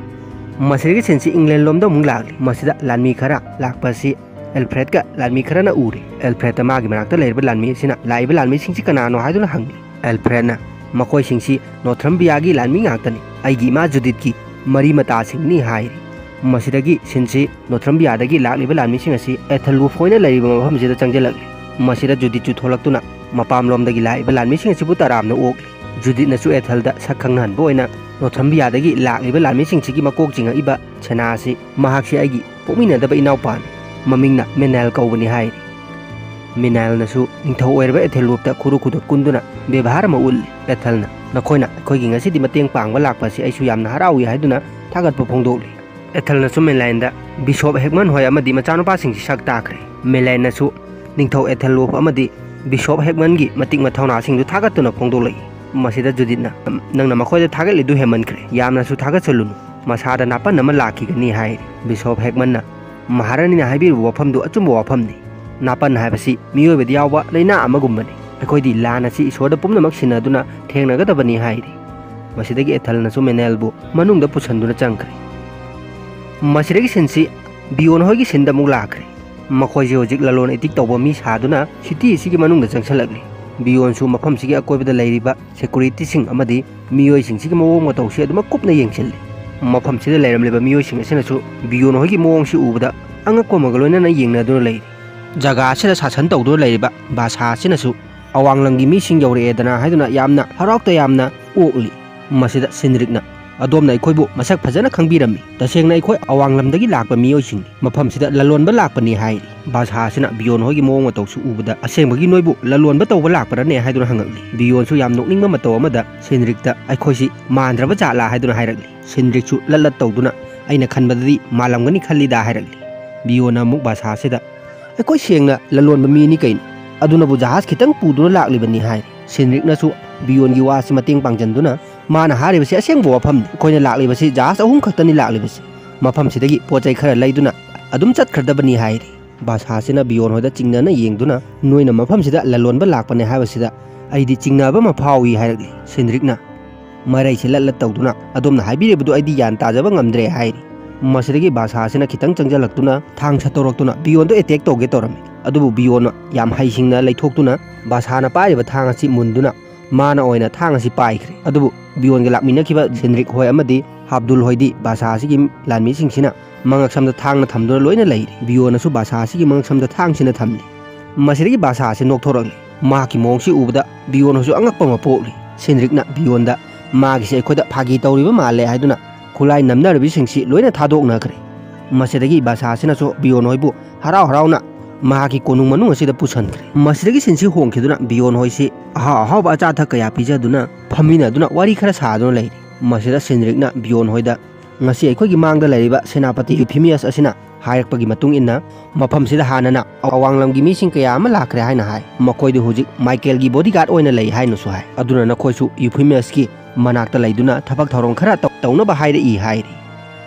ꯃꯁꯤꯗꯒꯤ ꯁꯤꯟꯁꯤ ꯏꯪꯂꯦꯟ ꯂꯣꯝꯗ ꯑꯃꯨꯛ ꯂꯥꯛꯂꯤ꯫ ꯃꯁꯤꯗ ꯂꯥꯟꯃꯤ ꯈꯔ ꯂꯥꯛꯄ ꯑꯁꯤ ꯑꯦꯜꯐ꯭ꯔꯦꯗꯀ ꯂꯥꯟꯃꯤ ꯈꯔꯅ ꯎꯔꯦ꯫ ꯑꯦꯜꯐ꯭ꯔꯦꯗꯇ ꯃꯥꯒꯤ ꯃꯅꯥꯛꯇ ꯂꯩꯔꯤꯕ ꯂꯥꯟꯃꯤ ꯑꯁꯤꯅ ꯂꯥꯛꯏꯕ ꯂꯥꯟꯃꯤꯁꯤꯡꯁꯤ ꯀꯅꯥꯅꯣ ꯍꯥꯏꯗꯨꯅ ꯍꯪꯂꯤ꯫ ꯑꯦꯜꯐ꯭ꯔꯦꯗꯅ, "ꯃꯈꯣꯏꯁꯤꯡꯁꯤ ꯅꯣꯊ꯭ꯔꯝꯕꯤꯌꯥꯒꯤ ꯂꯥꯟꯃꯤ ꯉꯥꯛꯇꯅꯤ, ꯑꯩꯒꯤ ꯏꯃꯥ ꯖꯨꯗꯤꯠꯀꯤ ꯃꯔꯤ ꯃꯇꯥꯁꯤꯡꯅꯤ" ꯍꯥꯏꯔꯤ꯫ ꯃꯁꯤꯗꯒꯤ ꯁꯤꯟꯁꯤ ꯅꯣꯊ꯭ꯔꯝꯕꯤꯌꯥꯗꯒꯤ ꯂꯥꯛꯂꯤꯕ ꯂꯥꯟꯃꯤꯁꯤꯡ ꯑꯁꯤ ꯑꯦꯊꯜꯋꯨꯐ ꯍꯣꯏꯅ ꯂꯩꯔꯤꯕ ꯃꯐꯝꯁꯤꯗ ꯆꯪꯁꯤꯜꯂꯛꯂꯤ꯫ ꯃꯁꯤꯗ ꯖꯨꯗꯤꯠꯁꯨ ꯊꯣꯛꯂꯛꯇꯨꯅ ꯃꯄꯥꯝꯂꯣꯝꯗꯒꯤ ꯂꯥꯛꯏꯕ ꯂꯥꯟꯃꯤꯁꯤꯡ ꯑꯁꯤꯕꯨ ꯇꯔꯥꯝꯅ ꯑꯣꯛꯂꯤ꯫ ꯖꯨꯗꯤꯠꯅꯁꯨ ꯑꯦꯊꯜꯗ ꯁꯛ ꯈꯪꯅꯍꯟꯕ ꯑꯣꯏꯅ ꯅꯣꯊ꯭ꯔꯝꯕꯤꯌꯥꯗꯒꯤ ꯂꯥꯛꯂꯤꯕ ꯂꯥꯟꯃꯤꯁꯤꯡꯁꯤꯒꯤ ꯃꯀꯣꯛ ꯆꯤꯡꯉꯛꯏꯕ ꯁꯦꯅꯥ ꯑꯁꯤ ꯃꯍꯥꯛꯁꯤ ꯑꯩꯒꯤ ꯄꯣꯛꯃꯤꯟꯅꯗꯕ ꯏꯅꯥꯎꯄꯥꯅꯤ, ꯃꯃꯤꯡꯅ ꯃꯦꯅꯦꯜ ꯀꯧꯕꯅꯤ ꯍꯥꯏꯔꯤ꯫ ꯃꯤꯅꯥꯏꯜꯅꯁꯨ ꯅꯤꯡꯊꯧ ꯑꯣꯏꯔꯕ ꯑꯦꯊꯦꯜꯋꯨꯞꯇ ꯈꯨꯔꯨ ꯈꯨꯗꯣꯠ ꯀꯨꯟꯗꯨꯅ ꯕꯦꯕꯥꯔ ꯑꯃ ꯎꯠꯂꯤ꯫ ꯑꯦꯊꯜꯅ, "ꯅꯈꯣꯏꯅ ꯑꯩꯈꯣꯏꯒꯤ ꯉꯁꯤꯗꯤ ꯃꯇꯦꯡ ꯄꯥꯡꯕ ꯂꯥꯛꯄ ꯑꯁꯤ ꯑꯩꯁꯨ ꯌꯥꯝꯅ ꯍꯔꯥꯎꯏ" ꯍꯥꯏꯗꯨꯅ ꯊꯥꯒꯠꯄ ꯐꯣꯡꯗꯣꯛꯂꯤ꯫ ꯑꯦꯊꯜꯅꯁꯨ ꯃꯦꯂꯥꯏꯟꯗ ꯕꯤꯁꯣꯞ ꯍꯦꯛꯃꯟ ꯍꯣꯏ ꯑꯃꯗꯤ ꯃꯆꯥꯅꯨꯄꯥꯁꯤꯡꯁꯤ ꯁꯛ ꯇꯥꯛꯈ꯭ꯔꯦ꯫ ꯃꯦꯂꯥꯏꯟꯅꯁꯨ ꯅꯤꯡꯊꯧ ꯑꯦꯊꯦꯜꯋꯨꯞ ꯑꯃꯗꯤ ꯕꯤꯁꯣꯞ ꯍꯦꯛꯃꯟꯒꯤ ꯃꯇꯤꯛ ꯃꯊꯧꯅꯥꯁꯤꯡꯗꯨ ꯊꯥꯒꯠꯇꯨꯅ ꯐꯣꯡꯗꯣꯛꯂꯛꯏ꯫ ꯃꯁꯤꯗ ꯖꯨꯗꯤꯠꯅ, "ꯅꯪꯅ ꯃꯈꯣꯏꯗ ꯊꯥꯒꯠꯂꯤꯗꯨ ꯍꯦꯟꯃꯟꯈ꯭ꯔꯦ, ꯌꯥꯝꯅꯁꯨ ꯊꯥꯒꯠꯆꯜꯂꯨꯅꯨ, ꯃꯁꯥꯗ ꯅꯥꯄꯟ ꯑꯃ ꯂꯥꯛꯈꯤꯒꯅꯤ" ꯍꯥꯏꯔꯤ꯫ ꯕꯤꯁꯣꯞ ꯍꯦꯛꯃꯟꯅ, "ꯃꯍꯥꯔꯥꯅꯤꯅ ꯍꯥꯏꯕꯤꯔꯤꯕ ꯋꯥꯐꯝꯗꯨ ꯑꯆꯨꯝꯕ ꯋꯥꯐꯝꯅꯤ꯫ ꯅꯥꯄꯟ ꯍꯥꯏꯕꯁꯤ ꯃꯤꯑꯣꯏꯕꯗ ꯌꯥꯎꯕ ꯂꯥꯏꯅꯥ ꯑꯃꯒꯨꯝꯕꯅꯤ꯫ ꯑꯩꯈꯣꯏꯗꯤ ꯂꯥꯟ ꯑꯁꯤ ꯏꯁꯣꯔꯗ ꯄꯨꯝꯅꯃꯛ ꯁꯤꯟꯅꯗꯨꯅ ꯊꯦꯡꯅꯒꯗꯕꯅꯤ" ꯍꯥꯏꯔꯤ꯫ ꯃꯁꯤꯗꯒꯤ ꯑꯦꯊꯜꯅꯁꯨ ꯃꯦꯅꯦꯜꯕꯨ ꯃꯅꯨꯡꯗ ꯄꯨꯁꯟꯗꯨꯅ ꯆꯪꯈ꯭ꯔꯦ꯫ ꯃꯁꯤꯗꯒꯤ ꯁꯤꯟꯁꯤ ꯕꯤꯌꯣꯟ ꯍꯣꯏꯒꯤ ꯁꯤꯟꯗ ꯑꯃꯨꯛ ꯂꯥꯛꯈ꯭ꯔꯦ꯫ ꯃꯈꯣꯏꯁꯦ ꯍꯧꯖꯤꯛ ꯂꯂꯣꯟ ꯏꯇꯤꯛ ꯇꯧꯕ ꯃꯤ ꯁꯥꯗꯨꯅ ꯁꯤꯇꯤ ꯑꯁꯤꯒꯤ ꯃꯅꯨꯡꯗ ꯆꯪꯁꯤꯜꯂꯛꯂꯤ꯫ ꯕꯤꯌꯣꯟꯁꯨ ꯃꯐꯝꯁꯤꯒꯤ ꯑꯀꯣꯏꯕꯗ ꯂꯩꯔꯤꯕ ꯁꯦꯀꯨꯔꯤꯇꯤꯁꯤꯡ ꯑꯃꯗꯤ ꯃꯤꯑꯣꯏꯁꯤꯡꯁꯤꯒꯤ ꯃꯑꯣꯡ ꯃꯇꯧꯁꯤ ꯑꯗꯨꯃꯛ ꯀꯨꯞꯅ ꯌꯦꯡꯁꯤꯜꯂꯤ꯫ ꯃꯐꯝꯁꯤꯗ ꯂꯩꯔꯝꯂꯤꯕ ꯃꯤꯑꯣꯏꯁꯤꯡ ꯑꯁꯤꯅꯁꯨ ꯕꯤꯌꯣꯟ ꯍꯣꯏꯒꯤ ꯃꯑꯣꯡꯁꯤ ꯎꯕꯗ ꯑꯉꯛꯄ ꯑꯃꯒ ꯂꯣꯏꯅꯅ ꯌꯦꯡꯅꯗꯨꯅ ꯂꯩꯔꯤ꯫ ꯖꯒꯥ ꯑꯁꯤꯗ ꯁꯥꯁꯟ ꯇꯧꯗꯨꯅ ꯂꯩꯔꯤꯕ ꯕꯥꯁꯥ ꯑꯁꯤꯅꯁꯨ ꯑꯋꯥꯡ ꯂꯝꯒꯤ ꯃꯤꯁꯤꯡ ꯌꯧꯔꯛꯑꯦꯗꯅ ꯍꯥꯏꯗꯨꯅ ꯌꯥꯝꯅ ꯍꯔꯥꯎ ꯇꯌꯥꯝꯅ ꯑꯣꯛꯂꯤ꯫ ꯃꯁꯤꯗ ꯁꯤꯟꯗ꯭ꯔꯤꯛꯅ, "ꯑꯗꯣꯝꯅ ꯑꯩꯈꯣꯏꯕꯨ ꯃꯁꯛ ꯐꯖꯅ ꯈꯪꯕꯤꯔꯝꯃꯤ꯫ ꯇꯁꯦꯡꯅ ꯑꯩꯈꯣꯏ ꯑꯋꯥꯡ ꯂꯝꯗꯒꯤ ꯂꯥꯛꯄ ꯃꯤꯑꯣꯏꯁꯤꯡꯅꯤ꯫ ꯃꯐꯝꯁꯤꯗ ꯂꯂꯣꯟꯕ ꯂꯥꯛꯄꯅꯤ" ꯍꯥꯏꯔꯤ꯫ ꯕꯥꯁꯥ ꯑꯁꯤꯅ ꯕꯤꯌꯣꯟ ꯍꯣꯏꯒꯤ ꯃꯑꯣꯡ ꯃꯇꯧꯁꯨ ꯎꯕꯗ, "ꯑꯁꯦꯡꯕꯒꯤ ꯅꯣꯏꯕꯨ ꯂꯂꯣꯟꯕ ꯇꯧꯕ ꯂꯥꯛꯄꯔꯅꯦ?" ꯍꯥꯏꯗꯨꯅ ꯍꯪꯉꯛꯂꯤ꯫ ꯕꯤꯌꯣꯟꯁꯨ ꯌꯥꯝ ꯅꯣꯛꯅꯤꯡꯕ ꯃꯇꯧ ꯑꯃꯗ ꯁꯤꯟꯗ꯭ꯔꯤꯛꯇ, "ꯑꯩꯈꯣꯏꯁꯤ ꯃꯥꯟꯗ꯭ꯔꯕ ꯖꯥꯠꯂꯥ?" ꯍꯥꯏꯗꯨꯅ ꯍꯥꯏꯔꯛꯂꯤ꯫ ꯁꯤꯟꯗ꯭ꯔꯤꯛꯁꯨ ꯂꯠ ꯂꯠ ꯇꯧꯗꯨꯅ, "ꯑꯩꯅ ꯈꯟꯕꯗꯗꯤ ꯃꯥꯜꯂꯝꯒꯅꯤ ꯈꯜꯂꯤꯗ" ꯍꯥꯏꯔꯛꯂꯤ꯫ ꯕꯤꯌꯣꯟꯅ ꯑꯃꯨꯛ ꯕꯥꯁꯥ ꯑꯁꯤꯗ, "ꯑꯩꯈꯣꯏ ꯁꯦꯡꯅ ꯂꯂꯣꯟꯕ ꯃꯤꯅꯤ ꯀꯩꯅꯣ, ꯑꯗꯨꯅꯕꯨ ꯖꯍꯥꯖ ꯈꯤꯇꯪ ꯄꯨꯗꯨꯅ ꯂꯥꯛꯂꯤꯕꯅꯤ" ꯍꯥꯏꯔꯤ꯫ ꯁꯤꯟꯗ꯭ꯔꯤꯛꯅꯁꯨ ꯕꯤꯌꯣꯟꯒꯤ ꯋꯥꯁꯤ ꯃꯇꯦꯡ ꯄꯥꯡꯖꯟꯗꯨꯅ, "ꯃꯥꯅ ꯍꯥꯏꯔꯤꯕꯁꯤ ꯑꯁꯦꯡꯕ ꯋꯥꯐꯝꯅꯤ꯫ ꯑꯩꯈꯣꯏꯅ ꯂꯥꯛꯂꯤꯕꯁꯤ ꯖꯍꯥꯖ ꯑꯍꯨꯝ ꯈꯛꯇꯅꯤ ꯂꯥꯛꯂꯤꯕꯁꯤ꯫ ꯃꯐꯝꯁꯤꯗꯒꯤ ꯄꯣꯠ ꯆꯩ ꯈꯔ ꯂꯩꯗꯨꯅ ꯑꯗꯨꯝ ꯆꯠꯈ꯭ꯔꯗꯕꯅꯤ" ꯍꯥꯏꯔꯤ꯫ ꯕꯥꯁꯥꯁꯤꯅ ꯕꯤꯌꯣꯟ ꯍꯣꯏꯗ ꯆꯤꯡꯅꯅ ꯌꯦꯡꯗꯨꯅ, "ꯅꯣꯏꯅ ꯃꯐꯝꯁꯤꯗ ꯂꯂꯣꯟꯕ ꯂꯥꯛꯄꯅꯦ ꯍꯥꯏꯕꯁꯤꯗ ꯑꯩꯗꯤ ꯆꯤꯡꯅꯕ ꯑꯃ ꯐꯥꯎꯏ" ꯍꯥꯏꯔꯛꯂꯤ꯫ ꯁꯤꯟꯗ꯭ꯔꯤꯛꯅ ꯃꯔꯩꯁꯦ ꯂꯠ ꯂꯠ ꯇꯧꯗꯨꯅ, "ꯑꯗꯣꯝꯅ ꯍꯥꯏꯕꯤꯔꯤꯕꯗꯨ ꯑꯩꯗꯤ ꯒ꯭ꯌꯥꯟ ꯇꯥꯖꯕ ꯉꯝꯗ꯭ꯔꯦ" ꯍꯥꯏꯔꯤ꯫ ꯃꯁꯤꯗꯒꯤ ꯕꯥꯁꯥꯁꯤꯅ ꯈꯤꯇꯪ ꯆꯪꯁꯤꯜꯂꯛꯇꯨꯅ ꯊꯥꯡ ꯁꯠꯇꯧꯔꯛꯇꯨꯅ ꯕꯤꯌꯣꯟꯗꯣ ꯑꯦꯇꯦꯛ ꯇꯧꯒꯦ ꯇꯧꯔꯝꯃꯤ꯫ ꯑꯗꯨꯕꯨ ꯕꯤꯌꯣꯟꯅ ꯌꯥꯝ ꯍꯩꯁꯤꯡꯅ ꯂꯩꯊꯣꯛꯇꯨꯅ ꯕꯥꯁꯥꯅ ꯄꯥꯏꯔꯤꯕ ꯊꯥꯡ ꯑꯁꯤ ꯃꯨꯟꯗꯨꯅ ꯃꯥꯅ ꯑꯣꯏꯅ ꯊꯥꯡ ꯑꯁꯤ ꯄꯥꯏꯈ꯭ꯔꯦ꯫ ꯑꯗꯨꯕꯨ ꯕꯤꯌꯣꯟꯒ ꯂꯥꯛꯃꯤꯟꯅꯈꯤꯕ ꯁꯤꯟꯗ꯭ꯔꯤꯛ ꯍꯣꯏ ꯑꯃꯗꯤ ꯍꯥꯕꯗꯨꯜ ꯍꯣꯏꯗꯤ ꯕꯥꯁꯥ ꯑꯁꯤꯒꯤ ꯂꯥꯟꯃꯤꯁꯤꯡꯁꯤꯅ ꯃꯉꯛꯁꯝꯗ ꯊꯥꯡꯅ ꯊꯝꯗꯨꯅ ꯂꯣꯏꯅ ꯂꯩꯔꯤ꯫ ꯕꯤꯌꯣꯟꯅꯁꯨ ꯕꯥꯁꯥ ꯑꯁꯤꯒꯤ ꯃꯉꯛꯁꯝꯗ ꯊꯥꯡꯁꯤꯅ ꯊꯝꯂꯤ꯫ ꯃꯁꯤꯗꯒꯤ ꯕꯥꯁꯥ ꯑꯁꯤ ꯅꯣꯛꯊꯣꯔꯛꯂꯤ꯫ ꯃꯍꯥꯛꯀꯤ ꯃꯑꯣꯡꯁꯤ ꯎꯕꯗ ꯕꯤꯌꯣꯟ ꯍꯣꯏꯁꯨ ꯑꯉꯛꯄ ꯑꯃ ꯄꯣꯛꯂꯤ꯫ ꯁꯤꯟꯗ꯭ꯔꯤꯛꯅ ꯕꯤꯌꯣꯟꯗ, "ꯃꯥꯒꯤꯁꯦ ꯑꯩꯈꯣꯏꯗ ꯐꯥꯒꯤ ꯇꯧꯔꯤꯕ ꯃꯥꯜꯂꯦ" ꯍꯥꯏꯗꯨꯅ ꯈꯨꯠꯂꯥꯏ ꯅꯝꯅꯔꯤꯕꯁꯤꯡꯁꯤ ꯂꯣꯏꯅ ꯊꯥꯗꯣꯛꯅꯈ꯭ꯔꯦ꯫ ꯃꯁꯤꯗꯒꯤ ꯕꯥꯁꯥ ꯑꯁꯤꯅꯁꯨ ꯕꯤꯌꯣꯟ ꯍꯣꯏꯕꯨ ꯍꯔꯥꯎ ꯍꯔꯥꯎꯅ ꯃꯍꯥꯛꯀꯤ ꯀꯣꯅꯨꯡ ꯃꯅꯨꯡ ꯑꯁꯤꯗ ꯄꯨꯁꯤꯟꯈ꯭ꯔꯦ꯫ ꯃꯁꯤꯗꯒꯤ ꯁꯤꯟꯁꯤ ꯍꯣꯡꯈꯤꯗꯨꯅ ꯕꯤꯌꯣꯟ ꯍꯣꯏꯁꯤ ꯑꯍꯥꯎ ꯑꯍꯥꯎꯕ ꯑꯆꯥ ꯑꯊꯛ ꯀꯌꯥ ꯄꯤꯖꯗꯨꯅ ꯐꯝꯃꯤꯟꯅꯗꯨꯅ ꯋꯥꯔꯤ ꯈꯔ ꯁꯥꯗꯨꯅ ꯂꯩꯔꯤ꯫ ꯃꯁꯤꯗ ꯁꯤꯟꯗ꯭ꯔꯤꯛꯅ ꯕꯤꯌꯣꯟ ꯍꯣꯏꯗ, "ꯉꯁꯤ ꯑꯩꯈꯣꯏꯒꯤ ꯃꯥꯡꯗ ꯂꯩꯔꯤꯕ ꯁꯦꯅꯥꯄꯇꯤ ꯌꯨꯐꯤꯃꯤꯌꯁ ꯑꯁꯤꯅ ꯍꯥꯏꯔꯛꯄꯒꯤ ꯃꯇꯨꯡ ꯏꯟꯅ ꯃꯐꯝꯁꯤꯗ ꯍꯥꯟꯅꯅ ꯑꯋꯥꯡꯂꯝꯒꯤ ꯃꯤꯁꯤꯡ ꯀꯌꯥ ꯑꯃ ꯂꯥꯛꯈ꯭ꯔꯦ ꯍꯥꯏꯅ ꯍꯥꯏ꯫ ꯃꯈꯣꯏꯗꯨ ꯍꯧꯖꯤꯛ ꯃꯥꯏꯀꯦꯜꯒꯤ ꯕꯣꯗꯤꯒꯥꯔꯗ ꯑꯣꯏꯅ ꯂꯩ ꯍꯥꯏꯅꯁꯨ ꯍꯥꯏ꯫ ꯑꯗꯨꯅ ꯅꯈꯣꯏꯁꯨ ꯌꯨꯐꯤꯃꯤꯌꯁꯀꯤ ꯃꯅꯥꯛꯇ ꯂꯩꯗꯨꯅ ꯊꯕꯛ ꯊꯧꯔꯝ ꯈꯔ ꯇꯧ-, ꯇꯧꯅꯕ ꯍꯥꯏꯔꯛꯏ" ꯍꯥꯏꯔꯤ꯫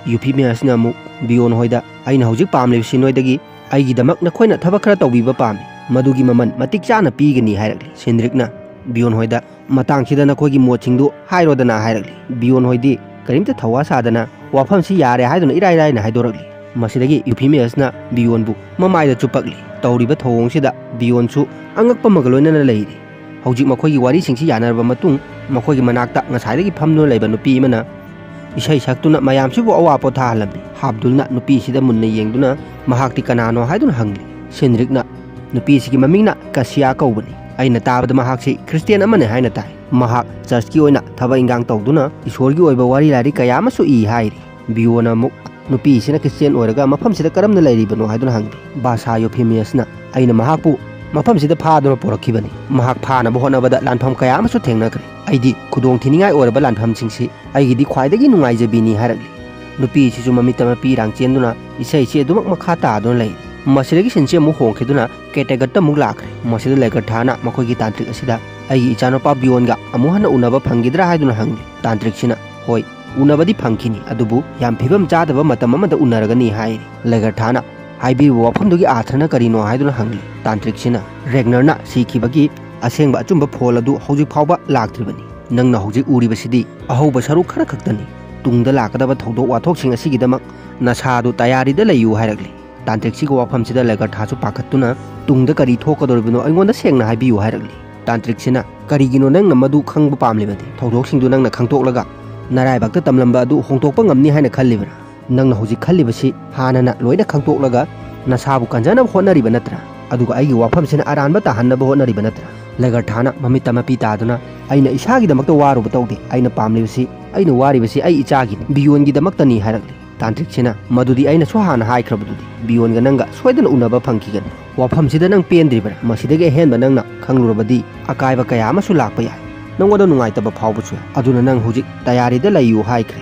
ꯌꯨꯐꯤꯃꯤꯌꯁꯅ ꯑꯃꯨꯛ ꯕꯤꯌꯣꯟ ꯍꯣꯏꯗ, "ꯑꯩꯅ ꯍꯧꯖꯤꯛ ꯄꯥꯝꯂꯤꯕꯁꯤ ꯅꯣꯏꯗꯒꯤ ꯑꯩꯒꯤꯗꯃꯛ ꯅꯈꯣꯏꯅ ꯊꯕꯛ ꯈꯔ ꯇꯧꯕꯤꯕ ꯄꯥꯝꯃꯤ꯫ ꯃꯗꯨꯒꯤ ꯃꯃꯜ ꯃꯇꯤꯛ ꯆꯥꯅ ꯄꯤꯒꯅꯤ" ꯍꯥꯏꯔꯛꯂꯤ꯫ ꯁꯤꯟꯗ꯭ꯔꯤꯛꯅ ꯕꯤꯌꯣꯟ ꯍꯣꯏꯗ, "ꯃꯇꯥꯡꯁꯤꯗ ꯅꯈꯣꯏꯒꯤ ꯃꯣꯠꯁꯤꯡꯗꯨ ꯍꯥꯏꯔꯣꯗꯅ" ꯍꯥꯏꯔꯛꯂꯤ꯫ ꯕꯤꯌꯣꯟ ꯍꯣꯏꯗꯤ ꯀꯔꯤꯝꯇ ꯊꯧꯋꯥ ꯁꯥꯗꯅ ꯋꯥꯐꯝꯁꯤ ꯌꯥꯔꯦ ꯍꯥꯏꯗꯨꯅ ꯏꯔꯥꯏ ꯂꯥꯏꯅ ꯍꯥꯏꯗꯣꯔꯛꯂꯤ꯫ ꯃꯁꯤꯗꯒꯤ ꯌꯨꯐꯤꯃꯤꯌꯁꯅ ꯕꯤꯌꯣꯟꯕꯨ ꯃꯃꯥꯏꯗ ꯆꯨꯞꯄꯛꯂꯤ꯫ ꯇꯧꯔꯤꯕ ꯊꯧꯑꯣꯡꯁꯤꯗ ꯕꯤꯌꯣꯟꯁꯨ ꯑꯉꯛꯄ ꯑꯃꯒ ꯂꯣꯏꯅꯅ ꯂꯩꯔꯤ꯫ ꯍꯧꯖꯤꯛ ꯃꯈꯣꯏꯒꯤ ꯋꯥꯔꯤꯁꯤꯡꯁꯤ ꯌꯥꯅꯔꯕ ꯃꯇꯨꯡ, ꯃꯈꯣꯏꯒꯤ ꯃꯅꯥꯛꯇ ꯉꯁꯥꯏꯗꯒꯤ ꯐꯝꯗꯨꯅ ꯂꯩꯕ ꯅꯨꯄꯤ ꯑꯃꯅ ꯏꯁꯩ ꯁꯛꯇꯨꯅ ꯃꯌꯥꯝꯁꯤꯕꯨ ꯑꯋꯥ ꯄꯣꯊꯥꯍꯜꯂꯝꯃꯤ꯫ ꯍꯥꯞꯗꯨꯜꯅ ꯅꯨꯄꯤꯁꯤꯗ ꯃꯨꯟꯅ ꯌꯦꯡꯗꯨꯅ, "ꯃꯍꯥꯛꯇꯤ ꯀꯅꯥꯅꯣ?" ꯍꯥꯏꯗꯨꯅ ꯍꯪꯂꯤ꯫ ꯁꯤꯟꯗ꯭ꯔꯤꯛꯅ, "ꯅꯨꯄꯤꯁꯤꯒꯤ ꯃꯃꯤꯡꯅ ꯀꯁꯤꯌꯥ ꯀꯧꯕꯅꯤ꯫ ꯑꯩꯅ ꯇꯥꯕꯗ ꯃꯍꯥꯛꯁꯤ ꯈ꯭ꯔꯤꯁꯇꯤꯌꯥꯟ ꯑꯃꯅꯤ ꯍꯥꯏꯅ ꯇꯥꯏ꯫ ꯃꯍꯥꯛ ꯆꯔꯆꯀꯤ ꯑꯣꯏꯅ ꯊꯕꯛ ꯏꯟꯈꯥꯡ ꯇꯧꯗꯨꯅ ꯏꯁꯣꯔꯒꯤ ꯑꯣꯏꯕ ꯋꯥꯔꯤ ꯂꯥꯏꯔꯤꯛ ꯀꯌꯥ ꯑꯃꯁꯨ ꯏ" ꯍꯥꯏꯔꯤ꯫ ꯕꯤꯌꯣꯅ ꯑꯃꯨꯛ ꯅꯨꯄꯤꯁꯤꯅ ꯈ꯭ꯔꯤꯁꯇꯤꯌꯥꯟ ꯑꯣꯏꯔꯒ ꯃꯐꯝꯁꯤꯗ ꯀꯔꯝꯅ ꯂꯩꯔꯤꯕꯅꯣ ꯍꯥꯏꯗꯨꯅ ꯍꯪꯂꯤ꯫ ꯕꯥꯁꯥ ꯌꯨꯐꯤꯃꯤꯌꯁꯅ, "ꯑꯩꯅ ꯃꯍꯥꯛꯄꯨ ꯃꯐꯝꯁꯤꯗ ꯐꯥꯗꯨꯅ ꯄꯣꯔꯛꯈꯤꯕꯅꯤ꯫ ꯃꯍꯥꯛ ꯐꯥꯅꯕ ꯍꯣꯠꯅꯕꯗ ꯂꯥꯟꯐꯝ ꯀꯌꯥ ꯑꯃꯁꯨ ꯊꯦꯡꯅꯈ꯭ꯔꯦ꯫ ꯑꯩꯗꯤ ꯈꯨꯗꯣꯡ ꯊꯤꯅꯤꯡꯉꯥꯏ ꯑꯣꯏꯔꯕ ꯂꯥꯟꯐꯝꯁꯤꯡꯁꯤ ꯑꯩꯒꯤꯗꯤ ꯈ꯭ꯋꯥꯏꯗꯒꯤ ꯅꯨꯡꯉꯥꯏꯖꯕꯤꯅꯤ" ꯍꯥꯏꯔꯛꯂꯤ꯫ ꯅꯨꯄꯤꯁꯤꯁꯨ ꯃꯃꯤꯠꯇ ꯃꯄꯤ ꯏꯔꯥꯡ ꯆꯦꯟꯗꯨꯅ ꯏꯁꯩꯁꯤ ꯑꯗꯨꯃꯛ ꯃꯈꯥ ꯇꯥꯗꯨꯅ ꯂꯩ꯫ ꯃꯁꯤꯗꯒꯤ ꯁꯤꯟꯁꯤ ꯑꯃꯨꯛ ꯍꯣꯡꯈꯤꯗꯨꯅ ꯀꯦꯇꯦꯒꯠꯇ ꯑꯃꯨꯛ ꯂꯥꯛꯈ꯭ꯔꯦ꯫ ꯃꯁꯤꯗ ꯂꯦꯒꯔꯊꯥꯅ ꯃꯈꯣꯏꯒꯤ ꯇꯥꯟꯇ꯭ꯔꯤꯛ ꯑꯁꯤꯗ, "ꯑꯩꯒꯤ ꯏꯆꯥꯅꯨꯄꯥ ꯕꯤꯌꯣꯟꯒ ꯑꯃꯨꯛ ꯍꯟꯅ ꯎꯅꯕ ꯐꯪꯈꯤꯗ꯭ꯔꯥ?" ꯍꯥꯏꯗꯨꯅ ꯍꯪꯂꯤ꯫ ꯇꯥꯟꯇ꯭ꯔꯤꯛꯁꯤꯅ, "ꯍꯣꯏ, ꯎꯅꯕꯗꯤ ꯐꯪꯈꯤꯅꯤ, ꯑꯗꯨꯕꯨ ꯌꯥꯝ ꯐꯤꯕꯝ ꯆꯥꯗꯕ ꯃꯇꯝ ꯑꯃꯗ ꯎꯅꯔꯒꯅꯤ" ꯍꯥꯏꯔꯤ꯫ ꯂꯦꯒꯔꯊꯥꯅ ꯍꯥꯏꯕꯤꯔꯤꯕ ꯋꯥꯐꯝꯗꯨꯒꯤ ꯑꯥꯔꯊꯅ ꯀꯔꯤꯅꯣ ꯍꯥꯏꯗꯨꯅ ꯍꯪꯂꯤ꯫ ꯇꯥꯟꯇ꯭ꯔꯤꯛꯁꯤꯅ, "ꯔꯦꯒꯅꯔꯅ ꯁꯤꯈꯤꯕꯒꯤ ꯑꯁꯦꯡꯕ ꯑꯆꯨꯝꯕ ꯐꯣꯜ ꯑꯗꯨ ꯍꯧꯖꯤꯛ ꯐꯥꯎꯕ ꯂꯥꯛꯇ꯭ꯔꯤꯕꯅꯤ꯫ ꯅꯪꯅ ꯍꯧꯖꯤꯛ ꯎꯔꯤꯕꯁꯤꯗꯤ ꯑꯍꯧꯕ ꯁꯔꯨꯛ ꯈꯔ ꯈꯛꯇꯅꯤ꯫ ꯇꯨꯡꯗ ꯂꯥꯛꯀꯗꯕ ꯊꯧꯗꯣꯛ ꯋꯥꯊꯣꯛꯁꯤꯡ ꯑꯁꯤꯒꯤꯗꯃꯛ ꯅꯁꯥꯗꯨ ꯇꯌꯥꯔꯤꯗ ꯂꯩꯌꯨ" ꯍꯥꯏꯔꯛꯂꯤ꯫ ꯇꯥꯟꯇ꯭ꯔꯤꯛꯁꯤꯒꯤ ꯋꯥꯐꯝꯁꯤꯗ ꯂꯦꯒꯔꯊꯥꯁꯨ ꯄꯥꯈꯠꯇꯨꯅ, "ꯇꯨꯡꯗ ꯀꯔꯤ ꯊꯣꯛꯀꯗꯧꯔꯤꯕꯅꯣ ꯑꯩꯉꯣꯟꯗ ꯁꯦꯡꯅ ꯍꯥꯏꯕꯤꯌꯨ" ꯍꯥꯏꯔꯛꯂꯤ꯫ ꯇꯥꯟꯇ꯭ꯔꯤꯛꯁꯤꯅ, "ꯀꯔꯤꯒꯤꯅꯣ ꯅꯪꯅ ꯃꯗꯨ ꯈꯪꯕ ꯄꯥꯝꯂꯤꯕꯗꯤ? ꯊꯧꯗꯣꯛꯁꯤꯡꯗꯨ ꯅꯪꯅ ꯈꯪꯗꯣꯛꯂꯒ ꯅꯔꯥꯏꯕꯛꯇ ꯇꯝꯂꯝꯕ ꯑꯗꯨ ꯍꯣꯡꯗꯣꯛꯄ ꯉꯝꯅꯤ ꯍꯥꯏꯅ ꯈꯜꯂꯤꯕ꯭ꯔꯥ? ꯅꯪꯅ ꯍꯧꯖꯤꯛ ꯈꯜꯂꯤꯕꯁꯤ ꯍꯥꯟꯅꯅ ꯂꯣꯏꯅ ꯈꯪꯗꯣꯛꯂꯒ ꯅꯁꯥꯕꯨ ꯀꯟꯖꯅꯕ ꯍꯣꯠꯅꯔꯤꯕ ꯅꯠꯇ꯭ꯔꯥ? ꯑꯗꯨꯒ ꯑꯩꯒꯤ ꯋꯥꯐꯝꯁꯤꯅ ꯑꯔꯥꯟꯕ ꯇꯥꯍꯟꯅꯕ ꯍꯣꯠꯅꯔꯤꯕ ꯅꯠꯇ꯭ꯔꯥ?" ꯂꯦꯒꯔꯊꯥꯅ ꯃꯃꯤꯠꯇ ꯃꯄꯤ ꯇꯥꯗꯨꯅ, "ꯑꯩꯅ ꯏꯁꯥꯒꯤꯗꯃꯛꯇ ꯋꯥꯔꯨꯕ ꯇꯧꯗꯦ꯫ ꯑꯩꯅ ꯄꯥꯝꯂꯤꯕꯁꯤ, ꯑꯩꯅ ꯋꯥꯔꯤꯕꯁꯤ ꯑꯩ ꯏꯆꯥꯒꯤꯅꯤ, ꯕꯤꯌꯣꯟꯒꯤꯗꯃꯛꯇꯅꯤ" ꯍꯥꯏꯔꯛꯂꯤ꯫ ꯇꯥꯟꯇ꯭ꯔꯤꯛꯁꯤꯅ, "ꯃꯗꯨꯗꯤ ꯑꯩꯅꯁꯨ ꯍꯥꯟꯅ ꯍꯥꯏꯈ꯭ꯔꯕꯗꯨꯗꯤ, ꯕꯤꯌꯣꯟꯒ ꯅꯪꯒ ꯁꯣꯏꯗꯅ ꯎꯅꯕ ꯐꯪꯈꯤꯒꯅꯤ꯫ ꯋꯥꯐꯝꯁꯤꯗ ꯅꯪ ꯄꯦꯟꯗ꯭ꯔꯤꯕ꯭ꯔꯥ? ꯃꯁꯤꯗꯒꯤ ꯑꯍꯦꯟꯕ ꯅꯪꯅ ꯈꯪꯂꯨꯔꯕꯗꯤ ꯑꯀꯥꯏꯕ ꯀꯌꯥ ꯑꯃꯁꯨ ꯂꯥꯛꯄ ꯌꯥꯏ꯫ ꯅꯪꯉꯣꯟꯗ ꯅꯨꯡꯉꯥꯏꯇꯕ ꯐꯥꯎꯕꯁꯨ ꯌꯥꯏ꯫ ꯑꯗꯨꯅ ꯅꯪ ꯍꯧꯖꯤꯛ ꯇꯌꯥꯔꯤꯗ ꯂꯩꯌꯨ" ꯍꯥꯏꯈ꯭ꯔꯦ꯫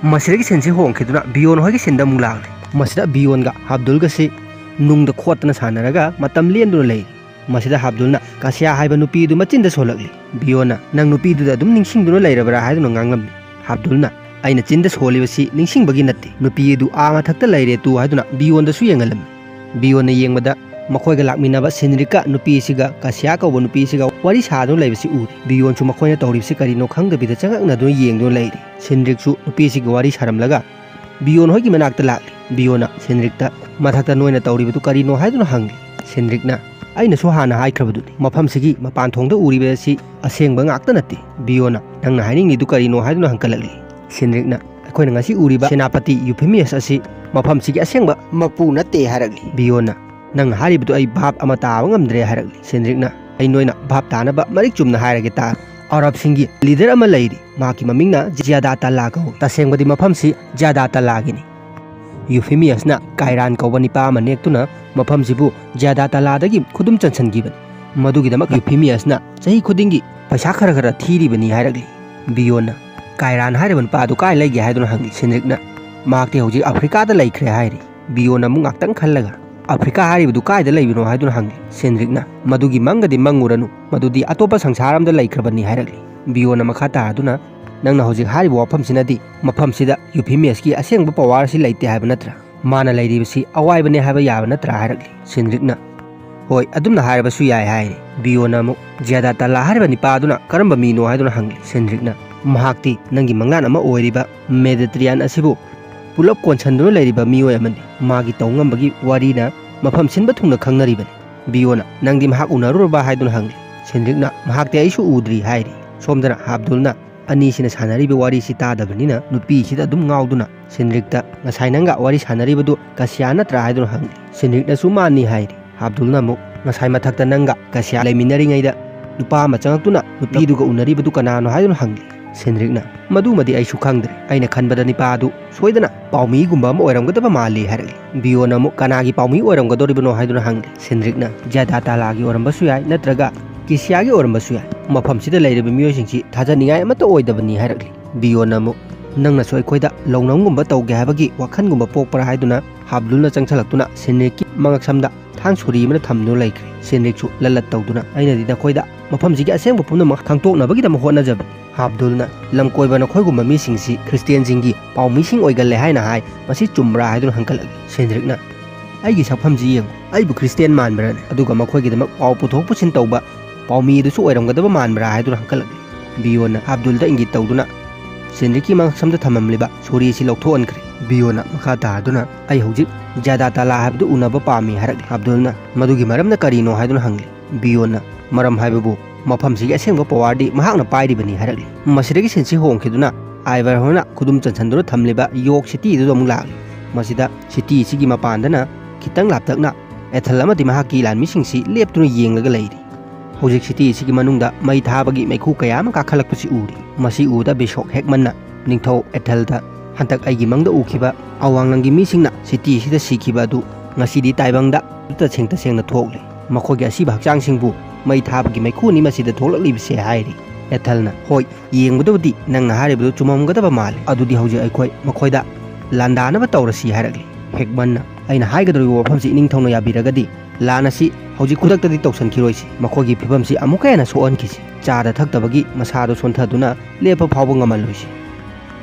ꯃꯁꯤꯗꯒꯤ ꯁꯤꯟꯁꯤ ꯍꯣꯡꯈꯤꯗꯨꯅ ꯕꯤꯌꯣꯟ ꯍꯣꯏꯒꯤ ꯁꯤꯟꯗ ꯑꯃꯨꯛ ꯂꯥꯛꯂꯦ꯫ ꯃꯁꯤꯗ ꯕꯤꯌꯣꯟꯒ ꯍꯥꯕꯗꯨꯜꯒꯁꯤ ꯅꯨꯡꯗ ꯈꯣꯠꯇꯅ ꯁꯥꯟꯅꯔꯒ ꯃꯇꯝ ꯂꯦꯟꯗꯨꯅ ꯂꯩꯔꯤ꯫ ꯃꯁꯤꯗ ꯍꯥꯕꯗꯨꯜꯅ ꯀꯥꯁꯤꯌꯥ ꯍꯥꯏꯕ ꯅꯨꯄꯤꯗꯨ ꯃꯆꯤꯟꯗ ꯁꯣꯜꯂꯛꯂꯤ꯫ ꯕꯤꯌꯣꯟꯅ, "ꯅꯪ ꯅꯨꯄꯤꯗꯨꯗ ꯑꯗꯨꯝ ꯅꯤꯡꯁꯤꯡꯗꯨꯅ ꯂꯩꯔꯕ꯭ꯔꯥ?" ꯍꯥꯏꯗꯨꯅ ꯉꯥꯡꯂꯝꯃꯤ꯫ ꯍꯥꯕꯗꯨꯜꯅ, "ꯑꯩꯅ ꯆꯤꯟꯗ ꯁꯣꯜꯂꯤꯕꯁꯤ ꯅꯤꯡꯁꯤꯡꯕꯒꯤ ꯅꯠꯇꯦ꯫ ꯅꯨꯄꯤ ꯑꯗꯨ ꯑꯥ ꯃꯊꯛꯇ ꯂꯩꯔꯦ ꯇꯨ" ꯍꯥꯏꯗꯨꯅ ꯕꯤꯌꯣꯟꯗꯁꯨ ꯌꯦꯡꯍꯜꯂꯝꯃꯤ꯫ ꯕꯤꯌꯣꯟꯅ ꯌꯦꯡꯕꯗ ꯃꯈꯣꯏꯒ ꯂꯥꯛꯃꯤꯟꯅꯕ ꯁꯤꯟꯔꯤꯛꯀ ꯅꯨꯄꯤꯁꯤꯒ ꯀꯥꯁꯤꯌꯥ ꯀꯧꯕ ꯅꯨꯄꯤꯁꯤꯒ ꯋꯥꯔꯤ ꯁꯥꯗꯨꯅ ꯂꯩꯕꯁꯤ ꯎꯔꯤ꯫ ꯕꯤꯌꯣꯟꯁꯨ ꯃꯈꯣꯏꯅ ꯇꯧꯔꯤꯕꯁꯤ ꯀꯔꯤꯅꯣ ꯈꯪꯗꯕꯤꯗ ꯆꯉꯛꯅꯗꯨꯅ ꯌꯦꯡꯗꯨꯅ ꯂꯩꯔꯤ꯫ ꯁꯤꯟꯔꯤꯛꯁꯨ ꯅꯨꯄꯤꯁꯤꯒ ꯋꯥꯔꯤ ꯁꯥꯔꯝꯂꯒ ꯕꯤꯌꯣꯟ ꯍꯣꯏꯒꯤ ꯃꯅꯥꯛꯇ ꯂꯥꯛꯂꯤ꯫ ꯕꯤꯌꯣꯟꯅ ꯁꯤꯟꯔꯤꯛꯇ, "ꯃꯊꯛꯇ ꯅꯣꯏꯅ ꯇꯧꯔꯤꯕꯗꯨ ꯀꯔꯤꯅꯣ?" ꯍꯥꯏꯗꯨꯅ ꯍꯪꯂꯤ꯫ ꯁꯤꯟꯔꯤꯛꯅ, "ꯑꯩꯅꯁꯨ ꯍꯥꯟꯅ ꯍꯥꯏꯈ꯭ꯔꯕꯗꯨꯅꯤ, ꯃꯐꯝꯁꯤꯒꯤ ꯃꯄꯥꯟ ꯊꯣꯡꯗ ꯎꯔꯤꯕ ꯑꯁꯤ ꯑꯁꯦꯡꯕ ꯉꯥꯛꯇ ꯅꯠꯇꯦ꯫" ꯕꯤꯌꯣꯟꯅ, "ꯅꯪꯅ ꯍꯥꯏꯅꯤꯡꯂꯤꯗꯨ ꯀꯔꯤꯅꯣ?" ꯍꯥꯏꯗꯨꯅ ꯍꯪꯀꯠꯂꯛꯂꯤ꯫ ꯁꯤꯟꯔꯤꯛꯅ, "ꯑꯩꯈꯣꯏꯅ ꯉꯁꯤ ꯎꯔꯤꯕ ꯁꯦꯅꯥꯄꯇꯤ ꯌꯨꯐꯤꯃꯤꯌꯁ ꯑꯁꯤ ꯃꯐꯝꯁꯤꯒꯤ ꯑꯁꯦꯡꯕ ꯃꯄꯨ ꯅꯠꯇꯦ" ꯍꯥꯏꯔꯛꯂꯤ꯫ ꯕꯤꯌꯣꯟꯅ, "ꯅꯪꯅ ꯍꯥꯏꯔꯤꯕꯗꯨ ꯑꯩ ꯚꯥꯞ ꯑꯃ ꯇꯥꯕ ꯉꯝꯗ꯭ꯔꯦ" ꯍꯥꯏꯔꯛꯂꯤ꯫ ꯁꯤꯟꯔꯤꯛꯅ, "ꯑꯩ ꯅꯣꯏꯅ ꯚꯥꯞ ꯇꯥꯅꯕ ꯃꯔꯤꯛ ꯆꯨꯝꯅ ꯍꯥꯏꯔꯒꯦ ꯇꯥ꯫ ꯑꯔꯕꯁꯤꯡꯒꯤ ꯂꯤꯗꯔ ꯑꯃ ꯂꯩꯔꯤ꯫ ꯃꯍꯥꯛꯀꯤ ꯃꯃꯤꯡꯅ ꯖꯤꯌꯥꯗꯥ ꯇꯜꯂꯥ ꯀꯧꯏ꯫ ꯇꯁꯦꯡꯕꯗꯤ ꯃꯐꯝꯁꯤ ꯖꯤꯌꯥꯗꯥ ꯇꯜꯂꯥꯒꯤꯅꯤ꯫ ꯌꯨꯐꯤꯃꯤꯌꯁꯅ ꯀꯥꯏꯔꯥꯟ ꯀꯧꯕ ꯅꯤꯄꯥ ꯑꯃ ꯅꯦꯛꯇꯨꯅ ꯃꯐꯝꯁꯤꯕꯨ ꯖꯤꯌꯥꯗꯥ ꯇꯜꯂꯥꯗꯒꯤ ꯈꯨꯗꯨꯝ ꯆꯟꯁꯤꯟꯈꯤꯕꯅꯤ꯫ ꯃꯗꯨꯒꯤꯗꯃꯛ ꯌꯨꯐꯤꯃꯤꯌꯁꯅ ꯆꯍꯤ ꯈꯨꯗꯤꯡꯒꯤ ꯄꯩꯁꯥ ꯈꯔ ꯈꯔ ꯊꯤꯔꯤꯕꯅꯤ" ꯍꯥꯏꯔꯛꯂꯤ꯫ ꯕꯤꯌꯣꯟꯅ, "ꯀꯥꯏꯔꯥꯟ ꯍꯥꯏꯔꯤꯕ ꯅꯨꯄꯥ ꯑꯗꯨ ꯀꯥꯏ ꯂꯩꯒꯦ?" ꯍꯥꯏꯗꯨꯅ ꯍꯪꯂꯤ꯫ ꯁꯤꯟꯔꯤꯛꯅ, "ꯃꯍꯥꯛꯇꯤ ꯍꯧꯖꯤꯛ ꯑꯐ꯭ꯔꯤꯀꯥꯗ ꯂꯩꯈ꯭ꯔꯦ" ꯍꯥꯏꯔꯤ꯫ ꯕꯤꯌꯣꯟꯅ ꯑꯃꯨꯛ ꯉꯥꯛꯇꯪ ꯈꯜꯂꯒ, "ꯑꯐ꯭ꯔꯤꯀꯥ ꯍꯥꯏꯔꯤꯕꯗꯨ ꯀꯥꯏꯗ ꯂꯩꯕꯅꯣ?" ꯍꯥꯏꯗꯨꯅ ꯍꯪꯂꯤ꯫ ꯁꯤꯟꯔꯤꯛꯅ, "ꯃꯗꯨꯒꯤ ꯃꯪꯒꯗꯤ ꯃꯪꯉꯨꯔꯅꯨ, ꯃꯗꯨꯗꯤ ꯑꯇꯣꯞꯄ ꯁꯪꯁꯥꯔ ꯑꯃꯗ ꯂꯩꯈ꯭ꯔꯕꯅꯤ" ꯍꯥꯏꯔꯛꯂꯤ꯫ ꯕꯤꯌꯣꯟꯅ ꯃꯈꯥ ꯇꯥꯔꯗꯨꯅ, "ꯅꯪꯅ ꯍꯧꯖꯤꯛ ꯍꯥꯏꯔꯤꯕ ꯋꯥꯐꯝꯁꯤꯅꯗꯤ ꯃꯐꯝꯁꯤꯗ ꯌꯨꯐꯤꯃꯤꯌꯁꯀꯤ ꯑꯁꯦꯡꯕ ꯄꯋꯥꯔ ꯑꯁꯤ ꯂꯩꯇꯦ ꯍꯥꯏꯕ ꯅꯠꯇ꯭ꯔꯥ? ꯃꯥꯅ ꯂꯩꯔꯤꯕꯁꯤ ꯑꯋꯥꯏꯕꯅꯦ ꯍꯥꯏꯕ ꯌꯥꯕ ꯅꯠꯇ꯭ꯔꯥ?" ꯍꯥꯏꯔꯛꯂꯤ꯫ ꯁꯤꯟꯔꯤꯛꯅ, "ꯍꯣꯏ, ꯑꯗꯨꯝꯅ ꯍꯥꯏꯔꯕꯁꯨ ꯌꯥꯏ" ꯍꯥꯏꯔꯤ꯫ ꯕꯤꯌꯣꯟꯅ ꯑꯃꯨꯛ, "ꯖꯤꯌꯥꯗꯥ ꯇꯜꯂꯥ ꯍꯥꯏꯔꯤꯕ ꯅꯤꯄꯥ ꯑꯗꯨꯅ ꯀꯔꯝꯕ ꯃꯤꯅꯣ?" ꯍꯥꯏꯗꯨꯅ ꯍꯪꯂꯤ꯫ ꯁꯤꯟꯔꯤꯛꯅ, "ꯃꯍꯥꯛꯇꯤ ꯅꯪꯒꯤ ꯃꯪꯂꯥꯟ ꯑꯃ ꯑꯣꯏꯔꯤꯕ ꯃꯦꯗꯤꯇꯔꯤꯌꯥꯟ ꯑꯁꯤꯕꯨ ꯄꯨꯂꯞ ꯀꯣꯟꯁꯟꯗꯨꯅ ꯂꯩꯔꯤꯕ ꯃꯤꯑꯣꯏ ꯑꯃꯅꯤ꯫ ꯃꯥꯒꯤ ꯇꯧꯉꯝꯕꯒꯤ ꯋꯥꯔꯤꯅ ꯃꯐꯝ ꯁꯤꯟꯕ ꯊꯨꯡꯅ ꯈꯪꯅꯔꯤꯕꯅꯤ꯫" ꯕꯤꯌꯣꯟꯅ, "ꯅꯪꯗꯤ ꯃꯍꯥꯛ ꯎꯅꯔꯨꯔꯕ?" ꯍꯥꯏꯗꯨꯅ ꯍꯪꯂꯤ꯫ ꯁꯤꯟꯔꯤꯛꯅ, "ꯃꯍꯥꯛꯇꯤ ꯑꯩꯁꯨ ꯎꯗ꯭ꯔꯤ" ꯍꯥꯏꯔꯤ꯫ ꯁꯣꯝꯗꯅ ꯍꯥꯕꯗꯨꯜꯅ ꯑꯅꯤꯁꯤꯅ ꯁꯥꯟꯅꯔꯤꯕ ꯋꯥꯔꯤꯁꯤ ꯇꯥꯗꯕꯅꯤꯅ ꯅꯨꯄꯤꯁꯤꯗ ꯑꯗꯨꯝ ꯉꯥꯎꯗꯨꯅ ꯁꯤꯟꯔꯤꯛꯇ, "ꯉꯁꯥꯏ ꯅꯪꯒ ꯋꯥꯔꯤ ꯁꯥꯟꯅꯔꯤꯕꯗꯨ ꯀꯁꯤꯌꯥ ꯅꯠꯇ꯭ꯔꯥ?" ꯍꯥꯏꯗꯨꯅ ꯍꯪꯂꯤ꯫ ꯁꯤꯟꯔꯤꯛꯅꯁꯨ ꯃꯥꯅꯤ ꯍꯥꯏꯔꯤ꯫ ꯍꯥꯕꯗꯨꯜꯅ ꯑꯃꯨꯛ, "ꯉꯁꯥꯏ ꯃꯊꯛꯇ ꯅꯪꯒ ꯀꯁꯤꯌꯥ ꯂꯩꯃꯤꯟꯅꯔꯤꯉꯩꯗ ꯅꯨꯄꯥ ꯑꯃ ꯆꯪꯉꯛꯇꯨꯅ ꯅꯨꯄꯤꯗꯨꯒ ꯎꯅꯔꯤꯕꯗꯨ ꯀꯅꯥꯅꯣ?" ꯍꯥꯏꯗꯨꯅ ꯍꯪꯂꯤ꯫ ꯁꯦꯟꯗ꯭ꯔꯤꯛꯅ, "ꯃꯗꯨꯃꯗꯤ ꯑꯩꯁꯨ ꯈꯪꯗ꯭ꯔꯦ꯫ ꯑꯩꯅ ꯈꯟꯕꯗ ꯅꯤꯄꯥ ꯑꯗꯨ ꯁꯣꯏꯗꯅ ꯄꯥꯎꯃꯤꯒꯨꯝꯕ ꯑꯃ ꯑꯣꯏꯔꯝꯒꯗꯕ ꯃꯥꯜꯂꯤ" ꯍꯥꯏꯔꯛꯂꯤ꯫ ꯕꯤꯌꯣꯟꯅ ꯑꯃꯨꯛ, "ꯀꯅꯥꯒꯤ ꯄꯥꯎꯃꯤ ꯑꯣꯏꯔꯝꯒꯗꯧꯔꯤꯕꯅꯣ?" ꯍꯥꯏꯗꯨꯅ ꯍꯪꯂꯤ꯫ ꯁꯦꯟꯗ꯭ꯔꯤꯛꯅ, "ꯖ꯭ꯌꯥꯗꯥꯇꯥꯂꯥꯒꯤ ꯑꯣꯏꯔꯝꯕꯁꯨ ꯌꯥꯏ, ꯅꯠꯇ꯭ꯔꯒ ꯀꯤꯁꯤꯌꯥꯒꯤ ꯑꯣꯏꯔꯝꯕꯁꯨ ꯌꯥꯏ꯫ ꯃꯐꯝꯁꯤꯗ ꯂꯩꯔꯤꯕ ꯃꯤꯑꯣꯏꯁꯤꯡꯁꯤ ꯊꯥꯖꯅꯤꯡꯉꯥꯏ ꯑꯃꯠꯇ ꯑꯣꯏꯗꯕꯅꯤ" ꯍꯥꯏꯔꯛꯂꯤ꯫ ꯕꯤꯌꯣꯟꯅ ꯑꯃꯨꯛ, "ꯅꯪꯅꯁꯨ ꯑꯩꯈꯣꯏꯗ ꯂꯧꯅꯝꯒꯨꯝꯕ ꯇꯧꯒꯦ ꯍꯥꯏꯕꯒꯤ ꯋꯥꯈꯜꯒꯨꯝꯕ ꯄꯣꯛꯄ꯭ꯔꯥ?" ꯍꯥꯏꯗꯨꯅ ꯍꯥꯞꯗꯨꯜꯅ ꯆꯪꯁꯤꯜꯂꯛꯇꯨꯅ ꯁꯦꯟꯗ꯭ꯔꯤꯛꯀꯤ ꯃꯉꯛꯁꯝꯗ ꯊꯥꯡ ꯁꯣꯔꯤ ꯑꯃꯅ ꯊꯝꯗꯨꯅ ꯂꯩꯈ꯭ꯔꯦ꯫ ꯁꯦꯟꯗ꯭ꯔꯤꯛꯁꯨ ꯂꯠꯂꯠ ꯇꯧꯗꯨꯅ, "ꯑꯩꯅꯗꯤ ꯅꯈꯣꯏꯗ ꯃꯐꯝꯁꯤꯒꯤ ꯑꯁꯦꯡꯕ ꯄꯨꯝꯅꯃꯛ ꯈꯪꯗꯣꯛꯅꯕꯒꯤꯗꯃꯛ ꯍꯣꯠꯅꯖꯕꯅꯤ꯫" ꯍꯥꯞꯗꯨꯜꯅ, "ꯂꯝꯀꯣꯏꯕ ꯅꯈꯣꯏꯒꯨꯝꯕ ꯃꯤꯁꯤꯡꯁꯤ ꯈ꯭ꯔꯤꯁꯇꯤꯌꯥꯟꯁꯤꯡꯒꯤ ꯄꯥꯎꯃꯤꯁꯤꯡ ꯑꯣꯏꯒꯜꯂꯦ ꯍꯥꯏꯅ ꯍꯥꯏ, ꯃꯁꯤ ꯆꯨꯝꯕ꯭ꯔꯥ?" ꯍꯥꯏꯗꯨꯅ ꯍꯪꯒꯠꯂꯛꯏ꯫ ꯁꯦꯟꯗ꯭ꯔꯤꯛꯅ, "ꯑꯩꯒꯤ ꯁꯛꯐꯝꯁꯤ ꯌꯦꯡꯉꯨ, ꯑꯩꯕꯨ ꯈ꯭ꯔꯤꯁꯇꯤꯌꯥꯟ ꯃꯥꯟꯕ꯭ꯔꯥꯅꯦ? ꯑꯗꯨꯒ ꯃꯈꯣꯏꯒꯤꯗꯃꯛ ꯄꯥꯎ ꯄꯨꯊꯣꯛ ꯄꯨꯁꯤꯟ ꯇꯧꯕ ꯄꯥꯎꯃꯤ ꯑꯗꯨꯁꯨ ꯑꯣꯏꯔꯝꯒꯗꯕ ꯃꯥꯟꯕ꯭ꯔꯥ?" ꯍꯥꯏꯗꯨꯅ ꯍꯪꯒꯠꯂꯛꯂꯤ꯫ ꯕꯤꯌꯣꯟꯅ ꯍꯥꯞꯗꯨꯜꯗ ꯏꯪꯒꯤꯠ ꯇꯧꯗꯨꯅ ꯁꯦꯟꯗ꯭ꯔꯤꯛꯀꯤ ꯃꯉꯛꯁꯝꯗ ꯊꯝꯂꯝꯂꯤꯕ ꯁꯣꯔꯤ ꯑꯁꯤ ꯂꯧꯊꯣꯛꯍꯟꯈ꯭ꯔꯦ꯫ ꯕꯤꯌꯣꯟꯅ ꯃꯈꯥ ꯇꯥꯗꯨꯅ, "ꯑꯩ ꯍꯧꯖꯤꯛ ꯖ꯭ꯌꯥꯗꯥꯇꯥꯂꯥ ꯍꯥꯏꯕꯗꯨ ꯎꯅꯕ ꯄꯥꯝꯃꯤ" ꯍꯥꯏꯔꯛꯂꯤ꯫ ꯍꯥꯞꯗꯨꯜꯅ, "ꯃꯗꯨꯒꯤ ꯃꯔꯝꯅ ꯀꯔꯤꯅꯣ?" ꯍꯥꯏꯗꯨꯅ ꯍꯪꯂꯤ꯫ ꯕꯤꯌꯣꯟꯅ, "ꯃꯔꯝ ꯍꯥꯏꯕꯕꯨ ꯃꯐꯝꯁꯤꯒꯤ ꯑꯁꯦꯡꯕ ꯄꯋꯥꯔꯗꯤ ꯃꯍꯥꯛꯅ ꯄꯥꯏꯔꯤꯕꯅꯤ" ꯍꯥꯏꯔꯛꯂꯤ꯫ ꯃꯁꯤꯗꯒꯤ ꯁꯤꯟꯁꯤ ꯍꯣꯡꯈꯤꯗꯨꯅ ꯑꯥꯏꯚꯔ ꯍꯣꯏꯅ ꯈꯨꯗꯨꯝ ꯆꯟꯁꯤꯟꯗꯨꯅ ꯊꯝꯂꯤꯕ ꯌꯣꯛ ꯁꯤꯇꯤ ꯑꯗꯨꯗ ꯑꯃꯨꯛ ꯂꯥꯛꯂꯤ꯫ ꯃꯁꯤꯗ ꯁꯤꯇꯤ ꯑꯁꯤꯒꯤ ꯃꯄꯥꯟꯗꯅ ꯈꯤꯇꯪ ꯂꯥꯞꯇꯛꯅ ꯑꯦꯊꯜ ꯑꯃꯗꯤ ꯃꯍꯥꯛꯀꯤ ꯂꯥꯟꯃꯤꯁꯤꯡꯁꯤ ꯂꯦꯞꯇꯨꯅ ꯌꯦꯡꯂꯒ ꯂꯩꯔꯤ꯫ ꯍꯧꯖꯤꯛ ꯁꯤꯇꯤ ꯑꯁꯤꯒꯤ ꯃꯅꯨꯡꯗ ꯃꯩ ꯊꯥꯕꯒꯤ ꯃꯩꯈꯨ ꯀꯌꯥ ꯑꯃ ꯀꯥꯈꯠꯂꯛꯄꯁꯤ ꯎꯔꯤ꯫ ꯃꯁꯤ ꯎꯕꯗ ꯕꯤꯁꯣꯛ ꯍꯦꯛꯃꯟꯅ, "ꯅꯤꯡꯊꯧ ꯑꯦꯊꯜꯗ ꯍꯟꯗꯛ ꯑꯩꯒꯤ ꯃꯪꯗ ꯎꯈꯤꯕ ꯑꯋꯥꯡꯂꯪꯒꯤ ꯃꯤꯁꯤꯡꯅ ꯁꯤꯇꯤ ꯑꯁꯤꯗ ꯁꯤꯈꯤꯕ ꯑꯗꯨ ꯉꯁꯤꯗꯤ ꯇꯥꯏꯕꯪꯗ ꯇꯁꯦꯡ ꯇꯁꯦꯡꯅ ꯊꯣꯛꯂꯦ꯫ ꯃꯈꯣꯏꯒꯤ ꯑꯁꯤꯕ ꯍꯛꯆꯥꯡꯁꯤꯡꯕꯨ ꯃꯩ ꯊꯥꯕꯒꯤ ꯃꯩꯈꯨꯅꯤ ꯃꯁꯤꯗ ꯊꯣꯛꯂꯛꯂꯤꯕꯁꯦ" ꯍꯥꯏꯔꯤ꯫ ꯑꯦꯊꯜꯅ, "ꯍꯣꯏ, ꯌꯦꯡꯕꯗꯕꯨꯗꯤ ꯅꯪꯅ ꯍꯥꯏꯔꯤꯕꯗꯨ ꯆꯨꯝꯃꯝꯒꯗꯕ ꯃꯥꯜꯂꯤ꯫ ꯑꯗꯨꯗꯤ ꯍꯧꯖꯤꯛ ꯑꯩꯈꯣꯏ ꯃꯈꯣꯏꯗ ꯂꯥꯟꯗꯥꯅꯕ ꯇꯧꯔꯁꯤ" ꯍꯥꯏꯔꯛꯂꯤ꯫ ꯍꯦꯛꯃꯟꯅ, "ꯑꯩꯅ ꯍꯥꯏꯒꯗꯧꯔꯤꯕ ꯋꯥꯐꯝꯁꯤ ꯏꯅꯤꯡꯊꯧꯅ ꯌꯥꯕꯤꯔꯒꯗꯤ ꯂꯥꯟ ꯑꯁꯤ ꯍꯧꯖꯤꯛ ꯈꯨꯗꯛꯇꯗꯤ ꯇꯧꯁꯟꯈꯤꯔꯣꯏꯁꯤ꯫ ꯃꯈꯣꯏꯒꯤ ꯐꯤꯕꯝꯁꯤ ꯑꯃꯨꯛꯀ ꯍꯦꯟꯅ ꯁꯣꯛꯍꯟꯈꯤꯁꯤ꯫ ꯆꯥꯗ ꯊꯛꯇꯕꯒꯤ ꯃꯁꯥꯗꯣ ꯁꯣꯟꯊꯗꯨꯅ ꯂꯦꯞꯄ ꯐꯥꯎꯕ ꯉꯝꯍꯜꯂꯣꯏꯁꯤ꯫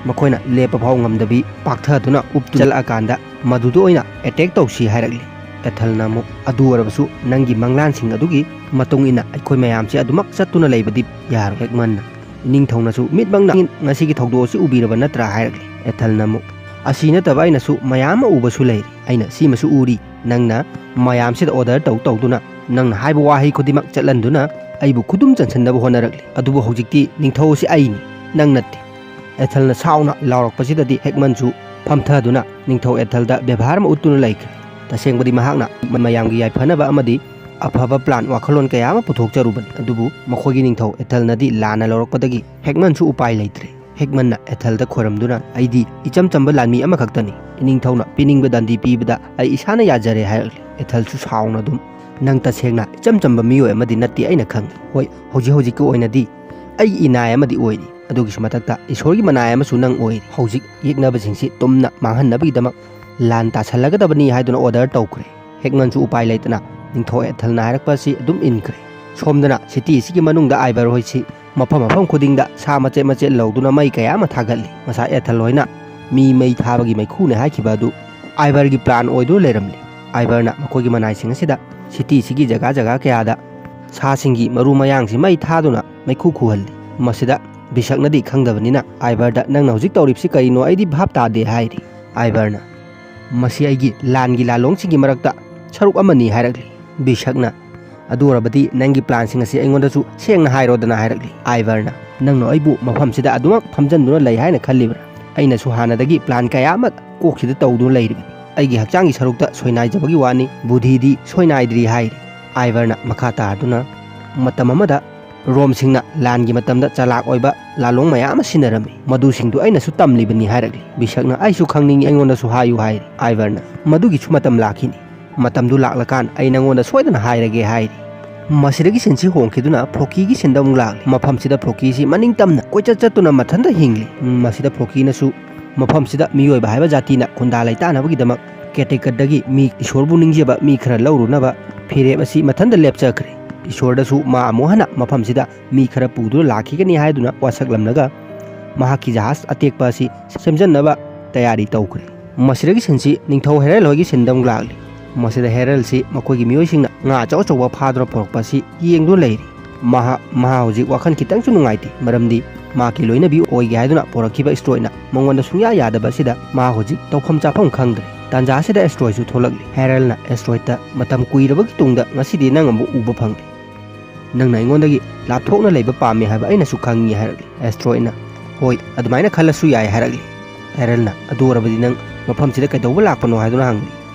ꯃꯈꯣꯏꯅ ꯂꯦꯞꯄ ꯐꯥꯎ ꯉꯝꯗꯕꯤ ꯄꯥꯛꯊꯗꯨꯅ ꯎꯞꯇꯨ ꯆꯠꯂꯛꯑꯀꯥꯟꯗ ꯃꯗꯨꯗ ꯑꯣꯏꯅ ꯑꯦꯇꯦꯛ ꯇꯧꯁꯤ" ꯍꯥꯏꯔꯛꯂꯤ꯫ ꯑꯦꯊꯜꯅ ꯑꯃꯨꯛ, "ꯑꯗꯨ ꯑꯣꯏꯔꯕꯁꯨ ꯅꯪꯒꯤ ꯃꯪꯂꯥꯟꯁꯤꯡ ꯑꯗꯨꯒꯤ ꯃꯇꯨꯡ ꯏꯟꯅ ꯑꯩꯈꯣꯏ ꯃꯌꯥꯝꯁꯤ ꯑꯗꯨꯃꯛ ꯆꯠꯇꯨꯅ ꯂꯩꯕꯗꯤ ꯌꯥꯔꯣꯏ ꯍꯦꯛꯃꯟꯅ꯫ ꯏꯅꯤꯡꯊꯧꯅꯁꯨ ꯃꯤꯠꯃꯛꯅ ꯉꯁꯤꯒꯤ ꯊꯧꯗꯣꯛ ꯑꯁꯤ ꯎꯕꯤꯔꯕ ꯅꯠꯇ꯭ꯔꯥ?" ꯍꯥꯏꯔꯛꯂꯤ꯫ ꯑꯦꯊꯜꯅ ꯑꯃꯨꯛ, "ꯑꯁꯤ ꯅꯠꯇꯕ ꯑꯩꯅꯁꯨ ꯃꯌꯥꯝ ꯑꯃ ꯎꯕꯁꯨ ꯂꯩꯔꯤ꯫ ꯑꯩꯅ ꯁꯤꯃꯁꯨ ꯎꯔꯤ꯫ ꯅꯪꯅ ꯃꯌꯥꯝꯁꯤꯗ ꯑꯣꯔꯗꯔ ꯇꯧ ꯇꯧꯗꯨꯅ ꯅꯪꯅ ꯍꯥꯏꯕ ꯋꯥꯍꯩ ꯈꯨꯗꯤꯡꯃꯛ ꯆꯠꯍꯟꯗꯨꯅ ꯑꯩꯕꯨ ꯈꯨꯗꯨꯝ ꯆꯟꯁꯤꯟꯅꯕ ꯍꯣꯠꯅꯔꯛꯂꯤ꯫ ꯑꯗꯨꯕꯨ ꯍꯧꯖꯤꯛꯇꯤ ꯅꯤꯡꯊꯧ ꯑꯁꯤ ꯑꯩꯅꯤ, ꯅꯪ ꯅꯠꯇꯦ꯫" ꯑꯦꯊꯜꯅ ꯁꯥꯎꯅ ꯂꯥꯎꯔꯛꯄꯁꯤꯗꯗꯤ ꯍꯦꯛꯃꯟꯁꯨ ꯐꯝꯊꯗꯨꯅ ꯅꯤꯡꯊꯧ ꯑꯦꯊꯜꯗ ꯕꯦꯕꯥꯔ ꯑꯃ ꯎꯠꯇꯨꯅ ꯂꯩꯈ꯭ꯔꯦ꯫ ꯇꯁꯦꯡꯕꯗꯤ ꯃꯍꯥꯛꯅ ꯃꯌꯥꯝꯒꯤ ꯌꯥꯏꯐꯅꯕ ꯑꯃꯗꯤ ꯑꯐꯕ ꯄ꯭ꯂꯥꯟ, ꯋꯥꯈꯜꯂꯣꯟ ꯀꯌꯥ ꯑꯃ ꯄꯨꯊꯣꯛꯆꯔꯨꯕꯅꯤ꯫ ꯑꯗꯨꯕꯨ ꯃꯈꯣꯏꯒꯤ ꯅꯤꯡꯊꯧ ꯑꯦꯊꯜꯅꯗꯤ ꯂꯥꯟꯅ ꯂꯧꯔꯛꯄꯗꯒꯤ ꯍꯦꯛꯃꯟꯁꯨ ꯎꯄꯥꯏ ꯂꯩꯇ꯭ꯔꯦ꯫ ꯍꯦꯛꯃꯟꯅ ꯑꯦꯊꯜꯗ ꯈꯣꯏꯔꯝꯗꯨꯅ, "ꯑꯩꯗꯤ ꯏꯆꯝ ꯆꯝꯕ ꯂꯥꯟꯃꯤ ꯑꯃꯈꯛꯇꯅꯤ꯫ ꯏꯅꯤꯡꯊꯧꯅ ꯄꯤꯅꯤꯡꯕ ꯗꯟꯗꯤ ꯄꯤꯕꯗ ꯑꯩ ꯏꯁꯥꯅ ꯌꯥꯖꯔꯦ" ꯍꯥꯏꯔꯛꯂꯤ꯫ ꯑꯦꯊꯜꯁꯨ ꯁꯥꯎꯅ ꯑꯗꯨꯝ, "ꯅꯪ ꯇꯁꯦꯡꯅ ꯏꯆꯝ ꯆꯝꯕ ꯃꯤꯑꯣꯏ ꯑꯃꯗꯤ ꯅꯠꯇꯦ ꯑꯩꯅ ꯈꯪꯏ꯫ ꯍꯣꯏ, ꯍꯧꯖꯤꯛ ꯍꯧꯖꯤꯛꯀꯤ ꯑꯣꯏꯅꯗꯤ ꯑꯩꯒꯤ ꯏꯅꯥꯏ ꯑꯃꯗꯤ ꯑꯣꯏꯔꯤ, ꯑꯗꯨꯒꯤꯁꯨ ꯃꯊꯛꯇ ꯏꯁꯣꯔꯒꯤ ꯃꯅꯥꯏ ꯑꯃꯁꯨ ꯅꯪ ꯑꯣꯏꯔꯤ꯫ ꯍꯧꯖꯤꯛ ꯌꯦꯛꯅꯕꯁꯤꯡꯁꯤ ꯇꯨꯝꯅ ꯃꯥꯡꯍꯟꯅꯕꯒꯤꯗꯃꯛ ꯂꯥꯟ ꯇꯥꯁꯜꯂꯒꯗꯕꯅꯤ" ꯍꯥꯏꯗꯨꯅ ꯑꯣꯔꯗꯔ ꯇꯧꯈ꯭ꯔꯦ꯫ ꯍꯦꯛꯃꯟꯁꯨ ꯎꯄꯥꯏ ꯂꯩꯇꯅ ꯅꯤꯡꯊꯧ ꯑꯦꯊꯜꯅ ꯍꯥꯏꯔꯛꯄ ꯑꯁꯤ ꯑꯗꯨꯝ ꯏꯟꯈ꯭ꯔꯦ꯫ ꯁꯣꯝꯗꯅ ꯁꯤꯇꯤ ꯑꯁꯤꯒꯤ ꯃꯅꯨꯡꯗ ꯑꯥꯏꯕꯔ ꯍꯣꯏꯁꯤ ꯃꯐꯝ ꯃꯐꯝ ꯈꯨꯗꯤꯡꯗ ꯁꯥ ꯃꯆꯦꯠ ꯃꯆꯦꯠ ꯂꯧꯗꯨꯅ ꯃꯩ ꯀꯌꯥ ꯑꯃ ꯊꯥꯒꯠꯂꯤ꯫ ꯉꯁꯥꯏ ꯑꯦꯊꯜ ꯍꯣꯏꯅ ꯃꯤ ꯃꯩ ꯊꯥꯕꯒꯤ ꯃꯩꯈꯨꯅꯦ ꯍꯥꯏꯈꯤꯕ ꯑꯗꯨ ꯑꯥꯏꯕꯔꯒꯤ ꯄ꯭ꯂꯥꯟ ꯑꯣꯏꯗꯨꯅ ꯂꯩꯔꯝꯂꯤ꯫ ꯑꯥꯏꯕꯔꯅ ꯃꯈꯣꯏꯒꯤ ꯃꯅꯥꯏꯁꯤꯡ ꯑꯁꯤꯗ ꯁꯤꯇꯤꯁꯤꯒꯤ ꯖꯒꯥ ꯖꯒꯥ ꯀꯌꯥꯗ ꯁꯥꯁꯤꯡꯒꯤ ꯃꯔꯨ ꯃꯌꯥꯡꯁꯤ ꯃꯩ ꯊꯥꯗꯨꯅ ꯃꯩꯈꯨ ꯈꯨꯍꯜꯂꯤ꯫ ꯃꯁꯤꯗ ꯕꯤꯁꯛꯅꯗꯤ ꯈꯪꯗꯕꯅꯤꯅ ꯑꯥꯏꯕꯔꯗ, "ꯅꯪꯅ ꯍꯧꯖꯤꯛ ꯇꯧꯔꯤꯕꯁꯤ ꯀꯔꯤꯅꯣ? ꯑꯩꯗꯤ ꯚꯥꯞ ꯇꯥꯗꯦ" ꯍꯥꯏꯔꯤ꯫ ꯑꯥꯏꯕꯔꯅ, "ꯃꯁꯤ ꯑꯩꯒꯤ ꯂꯥꯟꯒꯤ ꯂꯥꯂꯣꯡꯁꯤꯡꯒꯤ ꯃꯔꯛꯇ ꯁꯔꯨꯛ ꯑꯃꯅꯤ" ꯍꯥꯏꯔꯛꯂꯤ꯫ ꯕꯤꯁꯛꯅ, "ꯑꯗꯨ ꯑꯣꯏꯔꯕꯗꯤ ꯅꯪꯒꯤ ꯄ꯭ꯂꯥꯟꯁꯤꯡ ꯑꯁꯤ ꯑꯩꯉꯣꯟꯗꯁꯨ ꯁꯦꯡꯅ ꯍꯥꯏꯔꯣꯗꯅ" ꯍꯥꯏꯔꯛꯂꯤ꯫ ꯑꯥꯏꯕꯔꯅ, "ꯅꯪꯅ ꯑꯩꯕꯨ ꯃꯐꯝꯁꯤꯗ ꯑꯗꯨꯃꯛ ꯐꯝꯖꯟꯗꯨꯅ ꯂꯩ ꯍꯥꯏꯅ ꯈꯜꯂꯤꯕ꯭ꯔꯥ? ꯑꯩꯅꯁꯨ ꯍꯥꯟꯅꯗꯒꯤ ꯄ꯭ꯂꯥꯟ ꯀꯌꯥ ꯑꯃ ꯀꯣꯛꯁꯤꯗ ꯇꯧꯗꯨꯅ ꯂꯩꯔꯤꯕꯅꯤ꯫ ꯑꯩꯒꯤ ꯍꯛꯆꯥꯡꯒꯤ ꯁꯔꯨꯛꯇ ꯁꯣꯏꯅꯥꯏꯖꯕꯒꯤ ꯋꯥꯅꯤ, ꯕꯨꯙꯤꯗꯤ ꯁꯣꯏꯅꯥꯏꯗ꯭ꯔꯤ" ꯍꯥꯏꯔꯤ꯫ ꯑꯥꯏꯕꯔꯅ ꯃꯈꯥ ꯇꯥꯗꯨꯅ, "ꯃꯇꯝ ꯑꯃꯗ ꯔꯣꯝꯁꯤꯡꯅ ꯂꯥꯟꯒꯤ ꯃꯇꯝꯗ ꯆꯂꯥꯛ ꯑꯣꯏꯕ ꯂꯥꯂꯣꯡ ꯃꯌꯥꯝ ꯑꯃ ꯁꯤꯟꯅꯔꯝꯃꯤ꯫ ꯃꯗꯨꯁꯤꯡꯗꯨ ꯑꯩꯅꯁꯨ ꯇꯝꯂꯤꯕꯅꯤ" ꯍꯥꯏꯔꯛꯂꯤ꯫ ꯕꯤꯁꯛꯅ, "ꯑꯩꯁꯨ ꯈꯪꯅꯤꯡꯏ, ꯑꯩꯉꯣꯟꯗꯁꯨ ꯍꯥꯏꯌꯨ" ꯍꯥꯏꯔꯤ꯫ ꯑꯥꯏꯕꯔꯅ, "ꯃꯗꯨꯒꯤꯁꯨ ꯃꯇꯝ ꯂꯥꯛꯈꯤꯅꯤ꯫ ꯃꯇꯝꯗꯨ ꯂꯥꯛꯂꯀꯥꯟ ꯑꯩ ꯅꯪꯉꯣꯟꯗ ꯁꯣꯏꯗꯅ ꯍꯥꯏꯔꯒꯦ" ꯍꯥꯏꯔꯤ꯫ ꯃꯁꯤꯗꯒꯤ ꯁꯤꯟꯁꯤ ꯍꯣꯡꯈꯤꯗꯨꯅ ꯐ꯭ꯔꯣꯀꯤꯒꯤ ꯁꯤꯟꯗ ꯑꯃꯨꯛ ꯂꯥꯛꯂꯤ꯫ ꯃꯐꯝꯁꯤꯗ ꯐ꯭ꯔꯣꯀꯤꯁꯤ ꯃꯅꯤꯡ ꯇꯝꯅ ꯀꯣꯏꯆꯠ ꯆꯠꯇꯨꯅ ꯃꯊꯟꯇ ꯍꯤꯡꯂꯤ꯫ ꯃꯁꯤꯗ ꯐ꯭ꯔꯣꯀꯤꯅꯁꯨ ꯃꯐꯝꯁꯤꯗ ꯃꯤꯑꯣꯏꯕ ꯍꯥꯏꯕ ꯖꯥꯇꯤꯅ ꯈꯨꯟꯗꯥ ꯂꯩꯇꯥꯅꯕꯒꯤꯗꯃꯛ ꯀꯦꯇꯦꯀꯠꯇꯒꯤ ꯃꯤ, ꯏꯁꯣꯔꯕꯨ ꯅꯤꯡꯖꯕ ꯃꯤ ꯈꯔ ꯂꯧꯔꯨꯅꯕ ꯐꯤꯔꯦꯞ ꯑꯁꯤ ꯃꯊꯟꯇ ꯂꯦꯞꯆꯈ꯭ꯔꯦ꯫ ꯏꯁꯣꯔꯗꯁꯨ ꯃꯥ ꯑꯃꯨꯛ ꯍꯟꯅ ꯃꯐꯝꯁꯤꯗ ꯃꯤ ꯈꯔ ꯄꯨꯗꯨꯅ ꯂꯥꯛꯈꯤꯒꯅꯤ ꯍꯥꯏꯗꯨꯅ ꯋꯥꯁꯛꯂꯝꯂꯒ ꯃꯍꯥꯛꯀꯤ ꯖꯍꯥꯖ ꯑꯇꯦꯛꯄ ꯑꯁꯤ ꯁꯦꯝꯖꯤꯟꯅꯕ ꯇꯌꯥꯔꯤ ꯇꯧꯈ꯭ꯔꯦ꯫ ꯃꯁꯤꯗꯒꯤ ꯁꯤꯟꯁꯤ ꯅꯤꯡꯊꯧ ꯍꯦꯔꯦꯜ ꯍꯣꯏꯒꯤ ꯁꯤꯟꯗ ꯑꯃꯨꯛ ꯂꯥꯛꯂꯤ꯫ ꯃꯁꯤꯗ ꯍꯦꯔꯦꯜꯁꯤ ꯃꯈꯣꯏꯒꯤ ꯃꯤꯑꯣꯏꯁꯤꯡꯅ ꯉꯥ ꯑꯆꯧ ꯑꯆꯧꯕ ꯐꯥꯗꯨꯅ ꯄꯨꯔꯛꯄ ꯑꯁꯤ ꯌꯦꯡꯗꯨꯅ ꯂꯩꯔꯤ꯫ ꯃꯍꯥꯛ, ꯃꯍꯥꯛ ꯍꯧꯖꯤꯛ ꯋꯥꯈꯜ ꯈꯤꯇꯪꯁꯨ ꯅꯨꯡꯉꯥꯏꯇꯦ, ꯃꯔꯝꯗꯤ ꯃꯍꯥꯛꯀꯤ ꯂꯣꯏꯅꯕꯤ ꯑꯣꯏꯒꯦ ꯍꯥꯏꯗꯨꯅ ꯄꯨꯔꯛꯈꯤꯕ ꯑꯦꯁꯇ꯭ꯔꯣꯏꯗꯅ ꯃꯉꯣꯟꯗ ꯁꯨꯡꯌꯥ ꯌꯥꯗꯕ ꯑꯁꯤꯗ ꯃꯍꯥꯛ ꯍꯧꯖꯤꯛ ꯇꯧꯐꯝ ꯆꯥꯐꯝ ꯈꯪꯗ꯭ꯔꯦ꯫ ꯇꯥꯟꯖꯥ ꯑꯁꯤꯗ ꯑꯦꯁꯇ꯭ꯔꯣꯏꯗꯁꯨ ꯊꯣꯛꯂꯛꯂꯤ꯫ ꯍꯦꯔꯦꯜꯅ ꯑꯦꯁꯇ꯭ꯔꯣꯏꯗꯇ, "ꯃꯇꯝ ꯀꯨꯏꯔꯕꯒꯤ ꯇꯨꯡꯗ ꯉꯁꯤꯗꯤ ꯅꯪ ꯑꯃꯨꯛ ꯎꯕ ꯐꯪꯂꯦ꯫ ꯅꯪꯅ ꯑꯩꯉꯣꯟꯗꯒꯤ ꯂꯥꯞꯊꯣꯛꯅ ꯂꯩꯕ ꯄꯥꯝꯃꯤ ꯍꯥꯏꯕ ꯑꯩꯅꯁꯨ ꯈꯪꯉꯤ" ꯍꯥꯏꯔꯛꯂꯤ꯫ ꯑꯦꯁꯇ꯭ꯔꯣꯏꯗꯅ, "ꯍꯣꯏ, ꯑꯗꯨꯃꯥꯏꯅ ꯈꯜꯂꯁꯨ ꯌꯥꯏ" ꯍꯥꯏꯔꯛꯂꯤ꯫ ꯍꯦꯔꯦꯜꯅ, "ꯑꯗꯨ ꯑꯣꯏꯔꯕꯗꯤ ꯅꯪ ꯃꯐꯝꯁꯤꯗ ꯀꯩꯗꯧꯕ ꯂꯥꯛꯄꯅꯣ?" ꯍꯥꯏꯗꯨꯅ ꯍꯪꯂꯤ꯫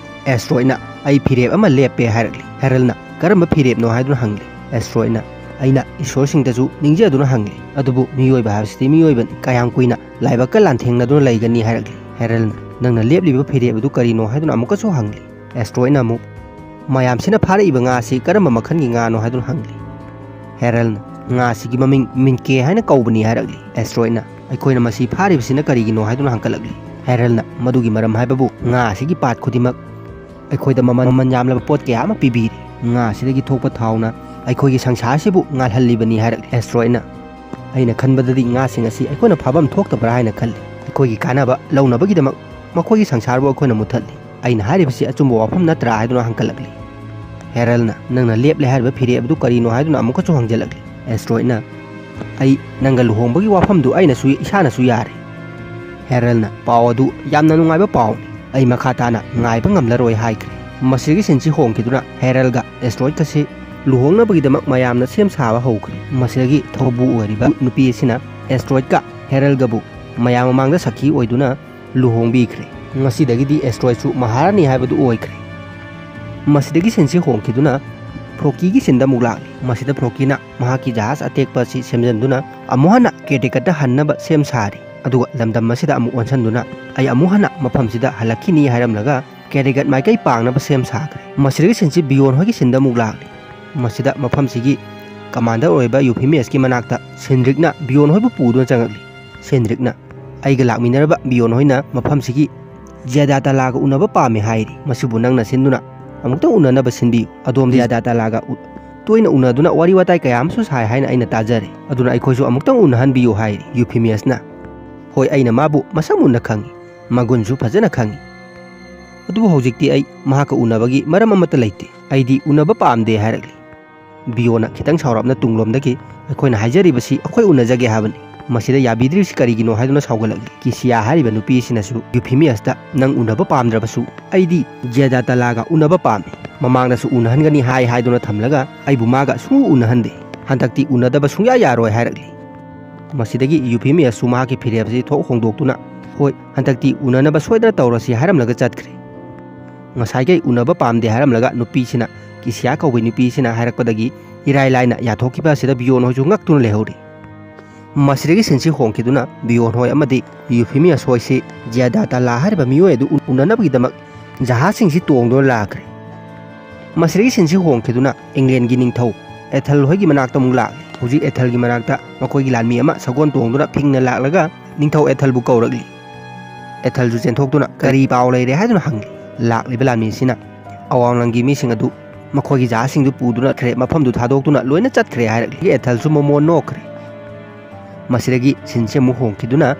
ꯑꯦꯁꯇ꯭ꯔꯣꯏꯗꯅ, "ꯑꯩ ꯐꯤꯔꯦꯞ ꯑꯃ ꯂꯦꯞꯄꯦ" ꯍꯥꯏꯔꯛꯂꯤ꯫ ꯍꯦꯔꯦꯜꯅ, "ꯀꯔꯝꯕ ꯐꯤꯔꯦꯞꯅꯣ?" ꯍꯥꯏꯗꯨꯅ ꯍꯪꯂꯤ꯫ ꯑꯦꯁꯇ꯭ꯔꯣꯏꯗꯅ, "ꯑꯩꯅ ꯏꯁꯣꯔꯁꯤꯡꯗꯁꯨ ꯅꯤꯡꯖꯗꯨꯅ ꯍꯪꯂꯤ, ꯑꯗꯨꯕꯨ ꯃꯤꯑꯣꯏꯕ ꯍꯥꯏꯕꯁꯤꯗꯤ ꯃꯤꯑꯣꯏꯕꯅꯤ, ꯀꯌꯥꯝ ꯀꯨꯏꯅ ꯂꯥꯏꯕꯛꯀ ꯂꯥꯟꯊꯦꯡꯅꯗꯨꯅ ꯂꯩꯒꯅꯤ?" ꯍꯥꯏꯔꯛꯂꯤ꯫ ꯍꯦꯔꯜꯅ, "ꯅꯪꯅ ꯂꯦꯞꯂꯤꯕ ꯐꯤꯔꯦꯞ ꯑꯗꯨ ꯀꯔꯤꯅꯣ?" ꯍꯥꯏꯗꯨꯅ ꯑꯃꯨꯛꯀꯁꯨ ꯍꯪꯂꯤ꯫ ꯑꯦꯁꯇ꯭ꯔꯣꯏꯗꯅ ꯑꯃꯨꯛ, "ꯃꯌꯥꯝꯁꯤꯅ ꯐꯥꯔꯛꯏꯕ ꯉꯥ ꯑꯁꯤ ꯀꯔꯝꯕ ꯃꯈꯜꯒꯤ ꯉꯥꯅꯣ?" ꯍꯥꯏꯗꯨꯅ ꯍꯪꯂꯤ꯫ ꯍꯦꯔꯜꯅ, "ꯉꯥ ꯑꯁꯤꯒꯤ ꯃꯃꯤꯡ ꯃꯤꯟꯀꯦ ꯍꯥꯏꯅ ꯀꯧꯕꯅꯤ" ꯍꯥꯏꯔꯛꯂꯤ꯫ ꯑꯦꯁꯇ꯭ꯔꯣꯏꯗꯅ, "ꯑꯩꯈꯣꯏꯅ ꯃꯁꯤ ꯐꯥꯔꯤꯕꯁꯤꯅ ꯀꯔꯤꯒꯤꯅꯣ?" ꯍꯥꯏꯗꯨꯅ ꯍꯪꯀꯠꯂꯛꯂꯤ꯫ ꯍꯦꯔꯜꯅ, "ꯃꯗꯨꯒꯤ ꯃꯔꯝ ꯍꯥꯏꯕꯕꯨ ꯉꯥ ꯑꯁꯤꯒꯤ ꯄꯥꯠ ꯈꯨꯗꯤꯡꯃꯛ ꯑꯩꯈꯣꯏꯗ ꯃꯃꯜ, ꯃꯃꯜ ꯌꯥꯝꯂꯕ ꯄꯣꯠ ꯀꯌꯥ ꯑꯃ ꯄꯤꯕꯤꯔꯤ꯫ ꯉꯥ ꯑꯁꯤꯗꯒꯤ ꯊꯣꯛꯄ ꯊꯥꯎꯅ ꯑꯩꯈꯣꯏꯒꯤ ꯁꯪꯁꯥꯔꯁꯤꯕꯨ ꯉꯥꯜꯍꯜꯂꯤꯕꯅꯤ" ꯍꯥꯏꯔꯛꯂꯤ꯫ ꯑꯦꯁꯇ꯭ꯔꯣꯏꯗꯅ, "ꯑꯩꯅ ꯈꯟꯕꯗꯗꯤ ꯉꯥꯁꯤꯡ ꯑꯁꯤ ꯑꯩꯈꯣꯏꯅ ꯐꯥꯐꯝ ꯊꯣꯛꯇꯕ꯭ꯔꯥ ꯍꯥꯏꯅ ꯈꯜꯂꯤ꯫ ꯑꯩꯈꯣꯏꯒꯤ ꯀꯥꯟꯅꯕ ꯂꯧꯅꯕꯒꯤꯗꯃꯛ ꯃꯈꯣꯏꯒꯤ ꯁꯪꯁꯥꯔꯕꯨ ꯑꯩꯈꯣꯏꯅ ꯃꯨꯠꯊꯠꯂꯤ꯫ ꯑꯩꯅ ꯍꯥꯏꯔꯤꯕꯁꯤ ꯑꯆꯨꯝꯕ ꯋꯥꯐꯝ ꯅꯠꯇ꯭ꯔꯥ?" ꯍꯥꯏꯗꯨꯅ ꯍꯪꯀꯠꯂꯛꯂꯤ꯫ ꯍꯦꯔꯜꯅ, "ꯅꯪꯅ ꯂꯦꯞꯂꯦ ꯍꯥꯏꯔꯤꯕ ꯐꯤꯔꯦꯞ ꯑꯗꯨ ꯀꯔꯤꯅꯣ?" ꯍꯥꯏꯗꯨꯅ ꯑꯃꯨꯛꯀꯁꯨ ꯍꯪꯖꯜꯂꯛꯂꯤ꯫ ꯑꯦꯁꯇ꯭ꯔꯣꯏꯗꯅ, "ꯑꯩ ꯅꯪꯒ ꯂꯨꯍꯣꯡꯕꯒꯤ ꯋꯥꯐꯝꯗꯨ ꯑꯩꯅꯁꯨ, ꯏꯁꯥꯅꯁꯨ ꯌꯥꯔꯦ꯫" ꯍꯦꯔꯜꯅ, "ꯄꯥꯎ ꯑꯗꯨ ꯌꯥꯝꯅ ꯅꯨꯡꯉꯥꯏꯕ ꯄꯥꯎꯅꯤ, ꯑꯩ ꯃꯈꯥ ꯇꯥꯅ ꯉꯥꯏꯕ ꯉꯝꯂꯔꯣꯏ" ꯍꯥꯏꯈ꯭ꯔꯦ꯫ ꯃꯁꯤꯗꯒꯤ ꯁꯤꯟꯁꯤ ꯍꯣꯡꯈꯤꯗꯨꯅ ꯍꯦꯔꯜꯒ ꯑꯦꯁꯇ꯭ꯔꯣꯏꯗꯀꯁꯤ ꯂꯨꯍꯣꯡꯅꯕꯒꯤꯗꯃꯛ ꯃꯌꯥꯝꯅ ꯁꯦꯝ ꯁꯥꯕ ꯍꯧꯈ꯭ꯔꯦ꯫ ꯃꯁꯤꯗꯒꯤ ꯊꯧꯕꯨ ꯑꯣꯏꯔꯤꯕ ꯅꯨꯄꯤ ꯑꯁꯤꯅ ꯑꯦꯁꯇ꯭ꯔꯣꯏꯗꯀ ꯍꯦꯔꯜꯒꯕꯨ ꯃꯌꯥꯝ ꯃꯃꯥꯡꯗ ꯁꯈꯤ ꯑꯣꯏꯗꯨꯅ ꯂꯨꯍꯣꯡꯕꯤꯈ꯭ꯔꯦ꯫ ꯉꯁꯤꯗꯒꯤꯗꯤ ꯑꯦꯁꯇ꯭ꯔꯣꯏꯗꯁꯨ ꯃꯍꯥꯔꯥꯅꯤ ꯍꯥꯏꯕꯗꯨ ꯑꯣꯏꯈ꯭ꯔꯦ꯫ ꯃꯁꯤꯗꯒꯤ ꯁꯤꯟꯁꯤ ꯍꯣꯡꯈꯤꯗꯨꯅ ꯐ꯭ꯔꯣꯀꯤꯒꯤ ꯁꯤꯟꯗ ꯑꯃꯨꯛ ꯂꯥꯛꯂꯤ꯫ ꯃꯁꯤꯗ ꯐ꯭ꯔꯣꯀꯤꯅ ꯃꯍꯥꯛꯀꯤ ꯖꯍꯥꯖ ꯑꯇꯦꯛꯄ ꯑꯁꯤ ꯁꯦꯝꯖꯤꯟꯗꯨꯅ ꯑꯃꯨꯛ ꯍꯟꯅ ꯀꯦꯇꯤꯀꯠꯇ ꯍꯟꯅꯕ ꯁꯦꯝ ꯁꯥꯔꯤ꯫ ꯑꯗꯨꯒ ꯂꯝꯗꯝ ꯑꯁꯤꯗ ꯑꯃꯨꯛ ꯑꯣꯟꯁꯤꯟꯗꯨꯅ, "ꯑꯩ ꯑꯃꯨꯛ ꯍꯟꯅ ꯃꯐꯝꯁꯤꯗ ꯍꯜꯂꯛꯈꯤꯅꯤ" ꯍꯥꯏꯔꯝꯂꯒ ꯀꯦꯇꯤꯀꯠ ꯃꯥꯏꯀꯩ ꯄꯥꯡꯅꯕ ꯁꯦꯝ ꯁꯥꯈ꯭ꯔꯦ꯫ ꯃꯁꯤꯗꯒꯤ ꯁꯤꯟꯁꯤ ꯕꯤꯌꯣꯟ ꯍꯣꯏꯒꯤ ꯁꯤꯟꯗ ꯑꯃꯨꯛ ꯂꯥꯛꯂꯤ꯫ ꯃꯁꯤꯗ ꯃꯐꯝꯁꯤꯒꯤ ꯀꯃꯥꯟꯗꯔ ꯑꯣꯏꯕ ꯌꯨꯐꯤꯃꯤꯌꯁꯀꯤ ꯃꯅꯥꯛꯇ ꯁꯦꯟꯗ꯭ꯔꯤꯛꯅ ꯕꯤꯌꯣꯟ ꯍꯣꯏꯕꯨ ꯄꯨꯗꯨꯅ ꯆꯪꯉꯛꯂꯤ꯫ ꯁꯦꯟꯗ꯭ꯔꯤꯛꯅ, "ꯑꯩꯒ ꯂꯥꯛꯃꯤꯟꯅꯔꯕ ꯕꯤꯌꯣꯟ ꯍꯣꯏꯅ ꯃꯐꯝꯁꯤꯒꯤ ꯖꯦꯗꯥꯇꯥꯂꯥꯒ ꯎꯅꯕ ꯄꯥꯝꯃꯤ ꯍꯥꯏꯔꯤ꯫ ꯃꯁꯤꯕꯨ ꯅꯪꯅ ꯁꯤꯟꯗꯨꯅ ꯑꯃꯨꯛꯇꯪ ꯎꯅꯅꯕ ꯁꯤꯟꯕꯤꯌꯨ꯫ ꯑꯗꯣꯝꯗꯤ ꯖꯦꯗꯥꯇꯥꯂꯥꯒ ꯎ-, ꯇꯣꯏꯅ ꯎꯅꯗꯨꯅ ꯋꯥꯔꯤ ꯋꯥꯇꯥꯏ ꯀꯌꯥ ꯑꯃꯁꯨ ꯁꯥꯏ ꯍꯥꯏꯅ ꯑꯩꯅ ꯇꯥꯖꯔꯦ꯫ ꯑꯗꯨꯅ ꯑꯩꯈꯣꯏꯁꯨ ꯑꯃꯨꯛꯇꯪ ꯎꯅꯍꯟꯕꯤꯌꯨ" ꯍꯥꯏꯔꯤ꯫ ꯌꯨꯐꯤꯃꯤꯌꯁꯅ, "ꯍꯣꯏ, ꯑꯩꯅ ꯃꯥꯕꯨ ꯃꯁꯛ ꯃꯨꯟꯅ ꯈꯪꯏ, ꯃꯒꯨꯟꯁꯨ ꯐꯖꯅ ꯈꯪꯏ꯫ ꯑꯗꯨꯕꯨ ꯍꯧꯖꯤꯛꯇꯤ ꯑꯩ ꯃꯍꯥꯛꯀ ꯎꯅꯕꯒꯤ ꯃꯔꯝ ꯑꯃꯠꯇ ꯂꯩꯇꯦ꯫ ꯑꯩꯗꯤ ꯎꯅꯕ ꯄꯥꯝꯗꯦ" ꯍꯥꯏꯔꯛꯂꯤ꯫ ꯕꯤꯌꯣꯅ ꯈꯤꯇꯪ ꯁꯥꯎꯔꯞꯅ ꯇꯨꯡꯂꯣꯝꯗꯒꯤ, "ꯑꯩꯈꯣꯏꯅ ꯍꯥꯏꯖꯔꯤꯕꯁꯤ ꯑꯩꯈꯣꯏ ꯎꯅꯖꯒꯦ ꯍꯥꯏꯕꯅꯤ꯫ ꯃꯁꯤꯗ ꯌꯥꯕꯤꯗ꯭ꯔꯤꯕꯁꯤ ꯀꯔꯤꯒꯤꯅꯣ?" ꯍꯥꯏꯗꯨꯅ ꯁꯥꯎꯒꯠꯂꯛꯂꯤ꯫ ꯀꯤꯁꯤꯌꯥ ꯍꯥꯏꯔꯤꯕ ꯅꯨꯄꯤ ꯑꯁꯤꯅꯁꯨ ꯌꯨꯐꯤꯃꯤꯌꯁꯇ, "ꯅꯪ ꯎꯅꯕ ꯄꯥꯝꯗ꯭ꯔꯕꯁꯨ ꯑꯩꯗꯤ ꯖꯦꯗꯥꯇꯥꯂꯥꯒ ꯎꯅꯕ ꯄꯥꯝꯃꯤ꯫ ꯃꯃꯥꯡꯗꯁꯨ ꯎꯅꯍꯟꯒꯅꯤ ꯍꯥꯏ ꯍꯥꯏꯗꯨꯅ ꯊꯝꯂꯒ ꯑꯩꯕꯨ ꯃꯥꯒ ꯁꯨꯡꯎ ꯎꯅꯍꯟꯗꯦ꯫ ꯍꯟꯗꯛꯇꯤ ꯎꯅꯗꯕ ꯁꯨꯡꯌꯥ ꯌꯥꯔꯣꯏ" ꯍꯥꯏꯔꯛꯂꯤ꯫ ꯃꯁꯤꯗꯒꯤ ꯌꯨꯐꯤꯃꯤꯌꯁꯁꯨ ꯃꯍꯥꯛꯀꯤ ꯐꯤꯔꯦꯞ ꯑꯁꯤ ꯊꯣꯛ ꯍꯣꯡꯗꯣꯛꯇꯨꯅ, "ꯍꯣꯏ, ꯍꯟꯗꯛꯇꯤ ꯎꯅꯅꯕ ꯁꯣꯏꯗꯅ ꯇꯧꯔꯁꯤ" ꯍꯥꯏꯔꯝꯂꯒ ꯆꯠꯈ꯭ꯔꯦ꯫ ꯉꯁꯥꯏꯈꯩ ꯎꯅꯕ ꯄꯥꯝꯗꯦ ꯍꯥꯏꯔꯝꯂꯒ ꯅꯨꯄꯤꯁꯤꯅ ꯀꯤꯁꯤꯌꯥ ꯀꯧꯕ ꯅꯨꯄꯤꯁꯤꯅ ꯍꯥꯏꯔꯛꯄꯗꯒꯤ ꯏꯔꯥꯏ ꯂꯥꯏꯅ ꯌꯥꯊꯣꯛꯈꯤꯕ ꯑꯁꯤꯗ ꯕꯤꯌꯣꯟ ꯍꯣꯏꯁꯨ ꯉꯛꯇꯨꯅ ꯂꯩꯍꯧꯔꯤ꯫ ꯃꯁꯤꯗꯒꯤ ꯁꯤꯟꯁꯤ ꯍꯣꯡꯈꯤꯗꯨꯅ ꯕꯤꯌꯣꯟ ꯍꯣꯏ ꯑꯃꯗꯤ ꯌꯨꯐꯤꯃꯤꯌꯁ ꯍꯣꯏꯁꯤ ꯖꯤꯌꯥꯗꯥꯇꯥꯂꯥ ꯍꯥꯏꯔꯤꯕ ꯃꯤꯑꯣꯏ ꯑꯗꯨ ꯎ-, ꯎꯅꯅꯕꯒꯤꯗꯃꯛ ꯖꯍꯥꯖꯁꯤꯡꯁꯤ ꯇꯣꯡꯗꯨꯅ ꯂꯥꯛꯈ꯭ꯔꯦ꯫ ꯃꯁꯤꯗꯒꯤ ꯁꯤꯟꯁꯤ ꯍꯣꯡꯈꯤꯗꯨꯅ ꯏꯪꯂꯦꯟꯒꯤ ꯅꯤꯡꯊꯧ ꯑꯦꯊꯜ ꯍꯣꯏꯒꯤ ꯃꯅꯥꯛꯇ ꯑꯃꯨꯛ ꯂꯥꯛꯂꯦ꯫ ꯍꯧꯖꯤꯛ ꯑꯦꯊꯜꯒꯤ ꯃꯅꯥꯛꯇ ꯃꯈꯣꯏꯒꯤ ꯂꯥꯟꯃꯤ ꯑꯃ ꯁꯒꯣꯜ ꯇꯣꯡꯗꯨꯅ ꯐꯤꯡꯅ ꯂꯥꯛꯂꯒ ꯅꯤꯡꯊꯧ ꯑꯦꯊꯜꯕꯨ ꯀꯧꯔꯛꯂꯤ꯫ ꯑꯦꯊꯜꯁꯨ ꯆꯦꯟꯊꯣꯛꯇꯨꯅ ꯀꯔꯤ ꯄꯥꯎ ꯂꯩꯔꯦ ꯍꯥꯏꯗꯨꯅ ꯍꯪꯂꯤ꯫ ꯂꯥꯛꯂꯤꯕ ꯂꯥꯟꯃꯤꯁꯤꯅ ꯑꯋꯥꯡꯂꯪꯒꯤ ꯃꯤꯁꯤꯡ ꯑꯗꯨ ꯃꯈꯣꯏꯒꯤ ꯖꯍꯥꯖꯁꯤꯡꯗꯨ ꯄꯨꯗꯨꯅ ꯈ꯭ꯔꯦ, ꯃꯐꯝꯗꯨ ꯊꯥꯗꯣꯛꯇꯨꯅ ꯂꯣꯏꯅ ꯆꯠꯈ꯭ꯔꯦ ꯍꯥꯏꯔꯛꯂꯤ꯫ ꯑꯦꯊꯜꯁꯨ ꯃꯃꯣꯟ ꯅꯣꯛꯈ꯭ꯔꯦ꯫ ꯃꯁꯤꯗꯒꯤ ꯁꯤꯟꯁꯤ ꯑꯃꯨꯛ ꯍꯣꯡꯈꯤꯗꯨꯅ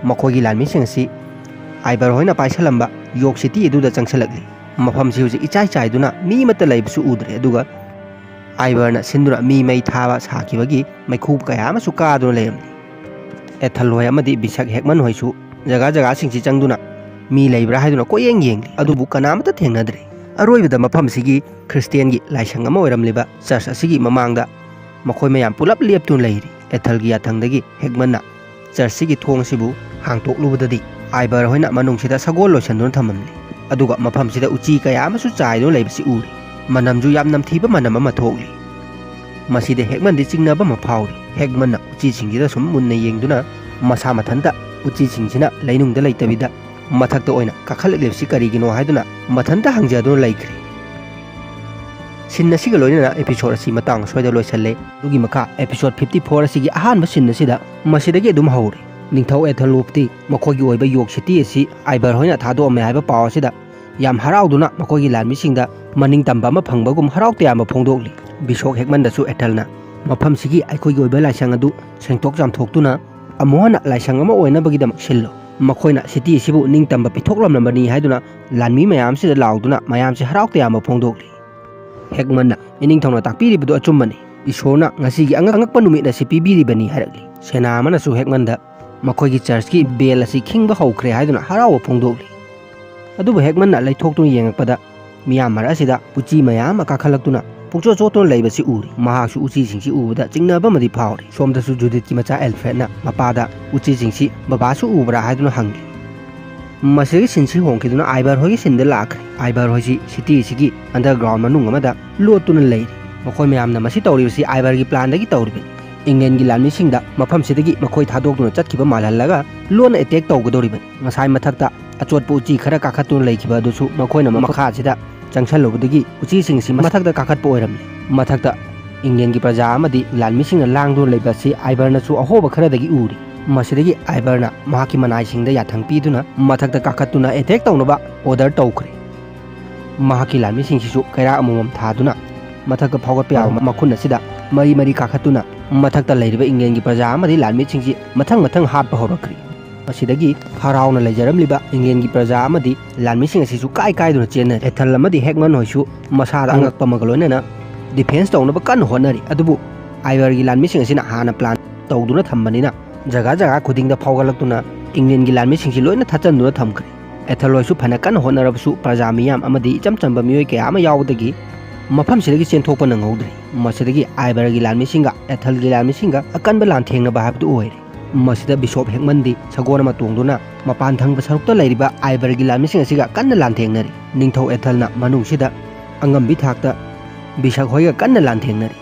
ꯃꯈꯣꯏꯒꯤ ꯂꯥꯟꯃꯤꯁꯤꯡ ꯑꯁꯤ ꯑꯥꯏꯕꯔ ꯍꯣꯏꯅ ꯄꯥꯏꯁꯜꯂꯝꯕ ꯌꯣꯛ ꯁꯤꯇꯤ ꯑꯗꯨꯗ ꯆꯪꯁꯤꯜꯂꯛꯂꯤ꯫ ꯃꯐꯝꯁꯤ ꯍꯧꯖꯤꯛ ꯏꯆꯥꯏ ꯆꯥꯏꯗꯨꯅ ꯃꯤ ꯑꯃꯠꯇ ꯂꯩꯕꯁꯨ ꯎꯗ꯭ꯔꯦ꯫ ꯑꯗꯨꯒ ꯑꯥꯏꯕꯔꯅ ꯁꯤꯟꯗꯨꯅ ꯃꯤ ꯃꯩ ꯊꯥꯕ ꯁꯥꯈꯤꯕꯒꯤ ꯃꯩꯈꯨ ꯀꯌꯥ ꯑꯃꯁꯨ ꯀꯥꯗꯨꯅ ꯂꯩꯔꯝꯂꯤ꯫ ꯑꯦꯊꯜ ꯍꯣꯏ ꯑꯃꯗꯤ ꯕꯤꯁꯛ ꯍꯦꯛꯃꯟ ꯍꯣꯏꯁꯨ ꯖꯒꯥ ꯖꯒꯥꯁꯤꯡꯁꯤ ꯆꯪꯗꯨꯅ ꯃꯤ ꯂꯩꯕ꯭ꯔꯥ ꯍꯥꯏꯗꯨꯅ ꯀꯣꯏꯌꯦꯡ ꯌꯦꯡꯂꯤ, ꯑꯗꯨꯕꯨ ꯀꯅꯥꯃꯠꯇ ꯊꯦꯡꯅꯗ꯭ꯔꯦ꯫ ꯑꯔꯣꯏꯕꯗ ꯃꯐꯝꯁꯤꯒꯤ ꯈ꯭ꯔꯤꯁꯇꯤꯌꯥꯟꯒꯤ ꯂꯥꯏꯁꯪ ꯑꯃ ꯑꯣꯏꯔꯝꯂꯤꯕ ꯆꯔꯆ ꯑꯁꯤꯒꯤ ꯃꯃꯥꯡꯗ ꯃꯈꯣꯏ ꯃꯌꯥꯝ ꯄꯨꯂꯞ ꯂꯦꯞꯇꯨꯅ ꯂꯩꯔꯤ꯫ ꯑꯦꯊꯜꯒꯤ ꯌꯥꯊꯪꯗꯒꯤ ꯍꯦꯛꯃꯟꯅ ꯆꯔꯆꯁꯤꯒꯤ ꯊꯣꯡ ꯑꯁꯤꯕꯨ ꯍꯥꯡꯇꯣꯛꯂꯨꯕꯗꯗꯤ ꯑꯥꯏꯕꯔ ꯍꯣꯏꯅ ꯃꯅꯨꯡꯁꯤꯗ ꯁꯒꯣꯜ ꯂꯣꯏꯁꯟꯗꯨꯅ ꯊꯝꯂꯝꯂꯤ꯫ ꯑꯗꯨꯒ ꯃꯐꯝꯁꯤꯗ ꯎꯆꯤ ꯀꯌꯥ ꯑꯃꯁꯨ ꯆꯥꯏꯗꯨꯅ ꯂꯩꯕꯁꯤ ꯎꯔꯤ꯫ ꯃꯅꯝꯁꯨ ꯌꯥꯝ ꯅꯝꯊꯤꯕ ꯃꯅꯝ ꯑꯃ ꯊꯣꯛꯂꯤ꯫ ꯃꯁꯤꯗ ꯍꯦꯛꯃꯟꯗꯤ ꯆꯤꯡꯅꯕ ꯑꯃ ꯐꯥꯎꯔꯤ꯫ ꯍꯦꯛꯃꯟꯅ ꯎꯆꯤꯁꯤꯡꯁꯤꯗ ꯁꯨꯝ ꯃꯨꯟꯅ ꯌꯦꯡꯗꯨꯅ ꯃꯁꯥ ꯃꯊꯟꯇ ꯎꯆꯤꯁꯤꯡꯁꯤꯅ ꯂꯩꯅꯨꯡꯗ ꯂꯩꯇꯕꯤꯗ ꯃꯊꯛꯇ ꯑꯣꯏꯅ ꯀꯥꯈꯠꯂꯛꯂꯤꯕꯁꯤ ꯀꯔꯤꯒꯤꯅꯣ ꯍꯥꯏꯗꯨꯅ ꯃꯊꯟꯇ ꯍꯪꯖꯗꯨꯅ ꯂꯩꯈ꯭ꯔꯦ꯫ ꯁꯤꯟ ꯑꯁꯤꯒ ꯂꯣꯏꯅꯅ episode ꯑꯁꯤ ꯃꯇꯥꯡ ꯑꯁ꯭ꯋꯥꯏꯗ ꯂꯣꯏꯁꯜꯂꯦ꯫ ꯑꯗꯨꯒꯤ ꯃꯈꯥ episode fifty four ꯑꯁꯤꯒꯤ ꯑꯍꯥꯟꯕ ꯁꯤꯟ ꯑꯁꯤꯗ ꯃꯁꯤꯗꯒꯤ ꯑꯗꯨꯝ ꯍꯧꯔꯦ꯫ ꯅꯤꯡꯊꯧ ꯑꯦꯊꯜꯋꯨꯐꯇꯤ ꯃꯈꯣꯏꯒꯤ ꯑꯣꯏꯕ ꯌꯣꯛ ꯁꯤꯇꯤ ꯑꯁꯤ ꯑꯥꯏꯕꯔ ꯍꯣꯏꯅ ꯊꯥꯗꯣꯛꯑꯝꯃꯦ ꯍꯥꯏꯕ ꯄꯥꯎ ꯑꯁꯤꯗ ꯌꯥꯝ ꯍꯔꯥꯎꯗꯨꯅ ꯃꯈꯣꯏꯒꯤ ꯂꯥꯟꯃꯤꯁꯤꯡꯗ ꯃꯅꯤꯡ ꯇꯝꯕ ꯑꯃ ꯐꯪꯕꯒꯨꯝ ꯍꯔꯥꯎ ꯇꯌꯥꯝꯕ ꯐꯣꯡꯗꯣꯛꯂꯤ꯫ ꯕꯤꯁꯣꯛ ꯍꯦꯛꯃꯟꯗꯁꯨ ꯑꯦꯊꯜꯅ ꯃꯐꯝꯁꯤꯒꯤ ꯑꯩꯈꯣꯏꯒꯤ ꯑꯣꯏꯕ ꯂꯥꯏꯁꯪ ꯑꯗꯨ ꯁꯦꯡꯗꯣꯛ ꯆꯥꯝꯊꯣꯛꯇꯨꯅ ꯑꯃꯨꯛ ꯍꯟꯅ ꯂꯥꯏꯁꯪ ꯑꯃ ꯑꯣꯏꯅꯕꯒꯤꯗꯃꯛ ꯁꯤꯜꯂꯨ꯫ ꯃꯈꯣꯏꯅ ꯁꯤꯇꯤ ꯑꯁꯤꯕꯨ ꯅꯤꯡꯇꯝꯕ ꯄꯤꯊꯣꯛꯂꯝꯂꯕꯅꯤ ꯍꯥꯏꯗꯨꯅ ꯂꯥꯟꯃꯤ ꯃꯌꯥꯝꯁꯤꯗ ꯂꯥꯎꯗꯨꯅ ꯃꯌꯥꯝꯁꯤ ꯍꯔꯥꯎ ꯇꯌꯥꯝꯕ ꯐꯣꯡꯗꯣꯛꯂꯤ꯫ ꯍꯦꯛꯃꯟꯅ ꯏꯅꯤꯡꯊꯧꯅ ꯇꯥꯛꯄꯤꯔꯤꯕꯗꯨ ꯑꯆꯨꯝꯕꯅꯤ꯫ ꯏꯁꯣꯔꯅ ꯉꯁꯤꯒꯤ ꯑꯉꯛ-, ꯑꯉꯛꯄ ꯅꯨꯃꯤꯠ ꯑꯁꯤ ꯄꯤꯕꯤꯔꯤꯕꯅꯤ ꯍꯥꯏꯔꯛꯂꯤ꯫ ꯁꯦꯅꯥ ꯑꯃꯅꯁꯨ ꯍꯦꯛꯃꯟꯗ ꯃꯈꯣꯏꯒꯤ ꯆꯔꯆꯀꯤ ꯕꯦꯜ ꯑꯁꯤ ꯈꯤꯡꯕ ꯍꯧꯈ꯭ꯔꯦ ꯍꯥꯏꯗꯨꯅ ꯍꯔꯥꯎꯕ ꯐꯣꯡꯗꯣꯛꯂꯤ꯫ ꯑꯗꯨꯕꯨ ꯍꯦꯛꯃꯟꯅ ꯂꯩꯊꯣꯛꯇꯨꯅ ꯌꯦꯡꯉꯛꯄꯗ ꯃꯤꯌꯥꯝ ꯃꯔꯛ ꯑꯁꯤꯗ ꯎꯆꯤ ꯃꯌꯥꯝ ꯑꯃ ꯀꯥꯈꯠꯂꯛꯇꯨꯅ ꯄꯨꯡꯆꯣꯠ ꯆꯣꯠꯇꯨꯅ ꯂꯩꯕꯁꯤ ꯎꯔꯤ꯫ ꯃꯍꯥꯛꯁꯨ ꯎꯆꯤꯁꯤꯡꯁꯤ ꯎꯕꯗ ꯆꯤꯡꯅꯕ ꯑꯃꯗꯤ ꯐꯥꯎꯔꯤ꯫ ꯁꯣꯝꯗꯁꯨ ꯖꯨꯗꯤꯠꯀꯤ ꯃꯆꯥ ꯑꯦꯜꯐ꯭ꯔꯦꯗꯅ ꯃꯄꯥꯗ ꯎꯆꯤꯁꯤꯡꯁꯤ ꯕꯕꯥꯁꯨ ꯎꯕ꯭ꯔꯥ ꯍꯥꯏꯗꯨꯅ ꯍꯪꯂꯤ꯫ ꯃꯁꯤꯒꯤ ꯁꯤꯟꯁꯤ ꯍꯣꯡꯈꯤꯗꯨꯅ ꯑꯥꯏꯕꯔ ꯍꯣꯏꯒꯤ ꯁꯤꯟꯗ ꯂꯥꯛꯈ꯭ꯔꯦ꯫ ꯑꯥꯏꯕꯔ ꯍꯣꯏꯁꯤ ꯁꯤꯇꯤ ꯑꯁꯤꯒꯤ ꯑꯟꯗꯔꯒ꯭ꯔꯥꯎꯟ ꯃꯅꯨꯡ ꯑꯃꯗ ꯂꯣꯠꯇꯨꯅ ꯂꯩꯔꯤ꯫ ꯃꯈꯣꯏ ꯃꯌꯥꯝꯅ ꯃꯁꯤ ꯇꯧꯔꯤꯕꯁꯤ ꯑꯥꯏꯕꯔꯒꯤ ꯄ꯭ꯂꯥꯟꯗꯒꯤ ꯇꯧꯔꯤꯕꯅꯤ꯫ ꯏꯪꯂꯦꯟꯒꯤ ꯂꯥꯟꯃꯤꯁꯤꯡꯗ ꯃꯐꯝꯁꯤꯗꯒꯤ ꯃꯈꯣꯏ ꯊꯥꯗꯣꯛꯇꯨꯅ ꯆꯠꯈꯤꯕ ꯃꯥꯜꯍꯜꯂꯒ ꯂꯣꯟꯅ ꯑꯦꯇꯦꯛ ꯇꯧꯒꯗꯧꯔꯤꯕꯅꯤ꯫ ꯉꯁꯥꯏ ꯃꯊꯛꯇ ꯑꯆꯣꯠꯄ ꯎꯆꯤ ꯈꯔ ꯀꯥꯈꯠꯇꯨꯅ ꯂꯩꯈꯤꯕ ꯑꯗꯨꯁꯨ ꯃꯈꯣꯏꯅ ꯃꯈꯥꯁꯤꯗ ꯆꯪꯁꯜꯂꯨꯕꯗꯒꯤ ꯎꯆꯤꯁꯤꯡꯁꯤ ꯃꯊꯛꯇ ꯀꯥꯈꯠꯄ ꯑꯣꯏꯔꯝꯂꯦ꯫ ꯃꯊꯛꯇ ꯏꯪꯂꯦꯟꯒꯤ ꯄ꯭ꯔꯖꯥ ꯑꯃꯗꯤ ꯂꯥꯟꯃꯤꯁꯤꯡꯅ ꯂꯥꯡꯗꯨꯅ ꯂꯩꯕ ꯑꯁꯤ ꯑꯥꯏꯕꯔꯅꯁꯨ ꯑꯍꯣꯕ ꯈꯔꯗꯒꯤ ꯎꯔꯤ꯫ ꯃꯁꯤꯗꯒꯤ ꯑꯥꯏꯕꯔꯅ ꯃꯍꯥꯛꯀꯤ ꯃꯅꯥꯏꯁꯤꯡꯗ ꯌꯥꯊꯪ ꯄꯤꯗꯨꯅ ꯃꯊꯛꯇ ꯀꯥꯈꯠꯇꯨꯅ ꯑꯦꯇꯦꯛ ꯇꯧꯅꯕ ꯑꯣꯔꯗꯔ ꯇꯧꯈ꯭ꯔꯦ꯫ ꯃꯍꯥꯛꯀꯤ ꯂꯥꯟꯃꯤꯁꯤꯡꯁꯤꯁꯨ ꯀꯩꯔꯥꯛ ꯑꯃꯃꯝ ꯊꯥꯗꯨꯅ ꯃꯊꯛꯇ ꯐꯥꯎꯒꯠꯄ ꯌꯥꯕ ꯃꯈꯨꯟ ꯑꯁꯤꯗ ꯃꯔꯤ ꯃꯔꯤ ꯀꯥꯈꯠꯇꯨꯅ ꯃꯊꯛꯇ ꯂꯩꯔꯤꯕ ꯏꯪꯂꯦꯟꯒꯤ ꯄ꯭ꯔꯖꯥ ꯑꯃꯗꯤ ꯂꯥꯟꯃꯤꯁꯤꯡꯁꯤ ꯃꯊꯪ ꯃꯊꯪ ꯍꯥꯠꯄ ꯍꯧꯔꯛꯈ꯭ꯔꯦ꯫ ꯃꯁꯤꯗꯒꯤ ꯍꯔꯥꯎꯅ ꯂꯩꯖꯔꯝꯂꯤꯕ ꯏꯪꯂꯦꯟꯒꯤ ꯄ꯭ꯔꯖꯥ ꯑꯃꯗꯤ ꯂꯥꯟꯃꯤꯁꯤꯡ ꯑꯁꯤꯁꯨ ꯀꯥꯏ ꯀꯥꯏꯗꯨꯅ ꯆꯦꯟꯅꯔꯦ꯫ ꯑꯦꯊꯜ ꯑꯃꯗꯤ ꯍꯦꯛꯃꯟ ꯍꯣꯏꯁꯨ ꯃꯁꯥꯗ ꯑꯉꯛꯄ ꯑꯃꯒ ꯂꯣꯏꯅꯅ ꯗꯤꯐꯦꯟꯁ ꯇꯧꯅꯕ ꯀꯟꯅ ꯍꯣꯠꯅꯔꯤ꯫ ꯑꯗꯨꯕꯨ ꯑꯥꯏꯕꯔꯒꯤ ꯂꯥꯟꯃꯤꯁꯤꯡ ꯑꯁꯤꯅ ꯍꯥꯟꯅ ꯄ꯭ꯂꯥꯟ ꯇꯧꯗꯨꯅ ꯊꯝꯕꯅꯤꯅ ꯖꯒꯥ ꯖꯒꯥ ꯈꯨꯗꯤꯡꯗ ꯐꯥꯎꯒꯠꯂꯛꯇꯨꯅ ꯏꯪꯂꯦꯟꯒꯤ ꯂꯥꯟꯃꯤꯁꯤꯡꯁꯤ ꯂꯣꯏꯅ ꯊꯠꯆꯟꯗꯨꯅ ꯊꯝꯈ꯭ꯔꯦ꯫ ꯑꯦꯊꯜ ꯍꯣꯏꯁꯨ ꯐꯅ ꯀꯟꯅ ꯍꯣꯠꯅꯔꯕꯁꯨ ꯄ꯭ꯔꯖꯥ ꯃꯤꯌꯥꯝ ꯑꯃꯗꯤ ꯏꯆꯝ ꯆꯝꯕ ꯃꯤꯑꯣꯏ ꯀꯌꯥ ꯑꯃ ꯌꯥꯎꯕꯗꯒꯤ ꯃꯐꯝꯁꯤꯗꯒꯤ ꯆꯦꯟꯊꯣꯛꯄ ꯅꯪꯍꯧꯗ꯭ꯔꯦ꯫ ꯃꯁꯤꯗꯒꯤ ꯑꯥꯏꯕꯔꯒꯤ ꯂꯥꯟꯃꯤꯁꯤꯡꯒ ꯑꯦꯊꯜꯒꯤ ꯂꯥꯟꯃꯤꯁꯤꯡꯒ ꯑꯀꯟꯕ ꯂꯥꯟꯊꯦꯡꯅꯕ ꯍꯥꯏꯕꯗꯨ ꯑꯣꯏꯔꯦ꯫ ꯃꯁꯤꯗ ꯕꯤꯁꯣꯞ ꯍꯦꯛꯃꯟꯗꯤ ꯁꯒꯣꯜ ꯑꯃ ꯇꯣꯡꯗꯨꯅ ꯃꯄꯥꯟ ꯊꯪꯕ ꯁꯔꯨꯛꯇ ꯂꯩꯔꯤꯕ ꯑꯥꯏꯕꯔꯒꯤ ꯂꯥꯟꯃꯤꯁꯤꯡ ꯑꯁꯤꯒ ꯀꯟꯅ ꯂꯥꯟꯊꯦꯡꯅꯔꯤ꯫ ꯅꯤꯡꯊꯧ ꯑꯦꯊꯜꯅ ꯃꯅꯨꯡꯁꯤꯗ ꯑꯉꯝꯕꯤ ꯊꯥꯛꯇ ꯕꯤꯁꯛ ꯍꯣꯏꯒ ꯀꯟꯅ ꯂꯥꯟꯊꯦꯡꯅꯔꯤ꯫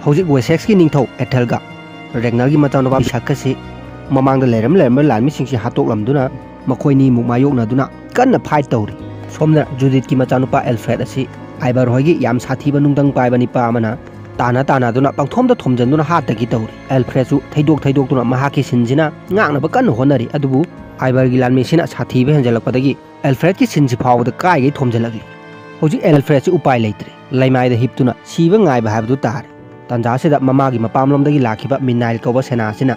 ꯍꯧꯖꯤꯛ ꯋꯦꯁꯦꯛꯁꯀꯤ ꯅꯤꯡꯊꯧ ꯑꯦꯊꯜꯒ ꯔꯦꯒꯅꯔꯒꯤ ꯃꯆꯥꯅꯨꯄꯥ ꯕꯤꯁꯛꯀꯁꯤ ꯃꯃꯥꯡꯗ ꯂꯩꯔꯝ ꯂꯩꯔꯝꯕ ꯂꯥꯟꯃꯤꯁꯤꯡꯁꯤ ꯍꯥꯠꯇꯣꯛꯂꯝꯗꯨꯅ ꯃꯈꯣꯏꯅꯤꯃꯨꯛ ꯃꯥꯌꯣꯛꯅꯗꯨꯅ ꯀꯟꯅ ꯐꯥꯏꯠ ꯇꯧꯔꯤ꯫ ꯁꯣꯝꯗ ꯖꯨꯗꯤꯠꯀꯤ ꯃꯆꯥꯅꯨꯄꯥ ꯑꯦꯜꯐ꯭ꯔꯦꯗ ꯑꯁꯤ ꯑꯥꯏꯕꯔ ꯍꯣꯏꯒꯤ ꯌꯥꯝ ꯁꯥꯊꯤꯕ ꯅꯨꯡꯗꯪ ꯄꯥꯏꯕ ꯅꯤꯄꯥ ꯑꯃꯅ ꯇꯥꯟꯅ ꯇꯥꯟꯅꯗꯨꯅ ꯄꯪꯊꯣꯝꯗ ꯊꯣꯝꯖꯤꯟꯗꯨꯅ ꯍꯥꯠꯇꯒꯤ ꯇꯧꯔꯤ꯫ ꯑꯦꯜꯐ꯭ꯔꯦꯗꯁꯨ ꯊꯩꯗꯣꯛ ꯊꯩꯗꯣꯛꯇꯨꯅ ꯃꯍꯥꯛꯀꯤ ꯁꯤꯟꯁꯤꯅ ꯉꯥꯛꯅꯕ ꯀꯟꯅ ꯍꯣꯠꯅꯔꯤ꯫ ꯑꯗꯨꯕꯨ ꯑꯥꯏꯕꯔꯒꯤ ꯂꯥꯟꯃꯤꯁꯤꯅ ꯁꯥꯊꯤꯕ ꯍꯦꯟꯖꯜꯂꯛꯄꯗꯒꯤ ꯑꯦꯜꯐ꯭ꯔꯦꯗꯀꯤ ꯁꯤꯟꯁꯤ ꯐꯥꯎꯕꯗ ꯀꯥꯏꯒꯩ ꯊꯣꯝꯖꯤꯜꯂꯛꯂꯤ꯫ ꯍꯧꯖꯤꯛ ꯑꯦꯜꯐ꯭ꯔꯦꯗꯁꯤ ꯎꯄꯥꯏ ꯂꯩꯇ꯭ꯔꯦ꯫ ꯂꯩꯃꯥꯏꯗ ꯍꯤꯞꯇꯨꯅ ꯁꯤꯕ ꯉꯥꯏꯕ ꯍꯥꯏꯕꯗꯨ ꯇꯥꯔꯦ꯫ ꯇꯥꯟꯖꯥꯁꯤꯗ ꯃꯃꯥꯒꯤ ꯃꯄꯥꯝꯂꯣꯝꯗꯒꯤ ꯂꯥꯛꯈꯤꯕ ꯃꯤꯅꯥꯏꯜ ꯀꯧꯕ ꯁꯦꯅꯥ ꯑꯁꯤꯅ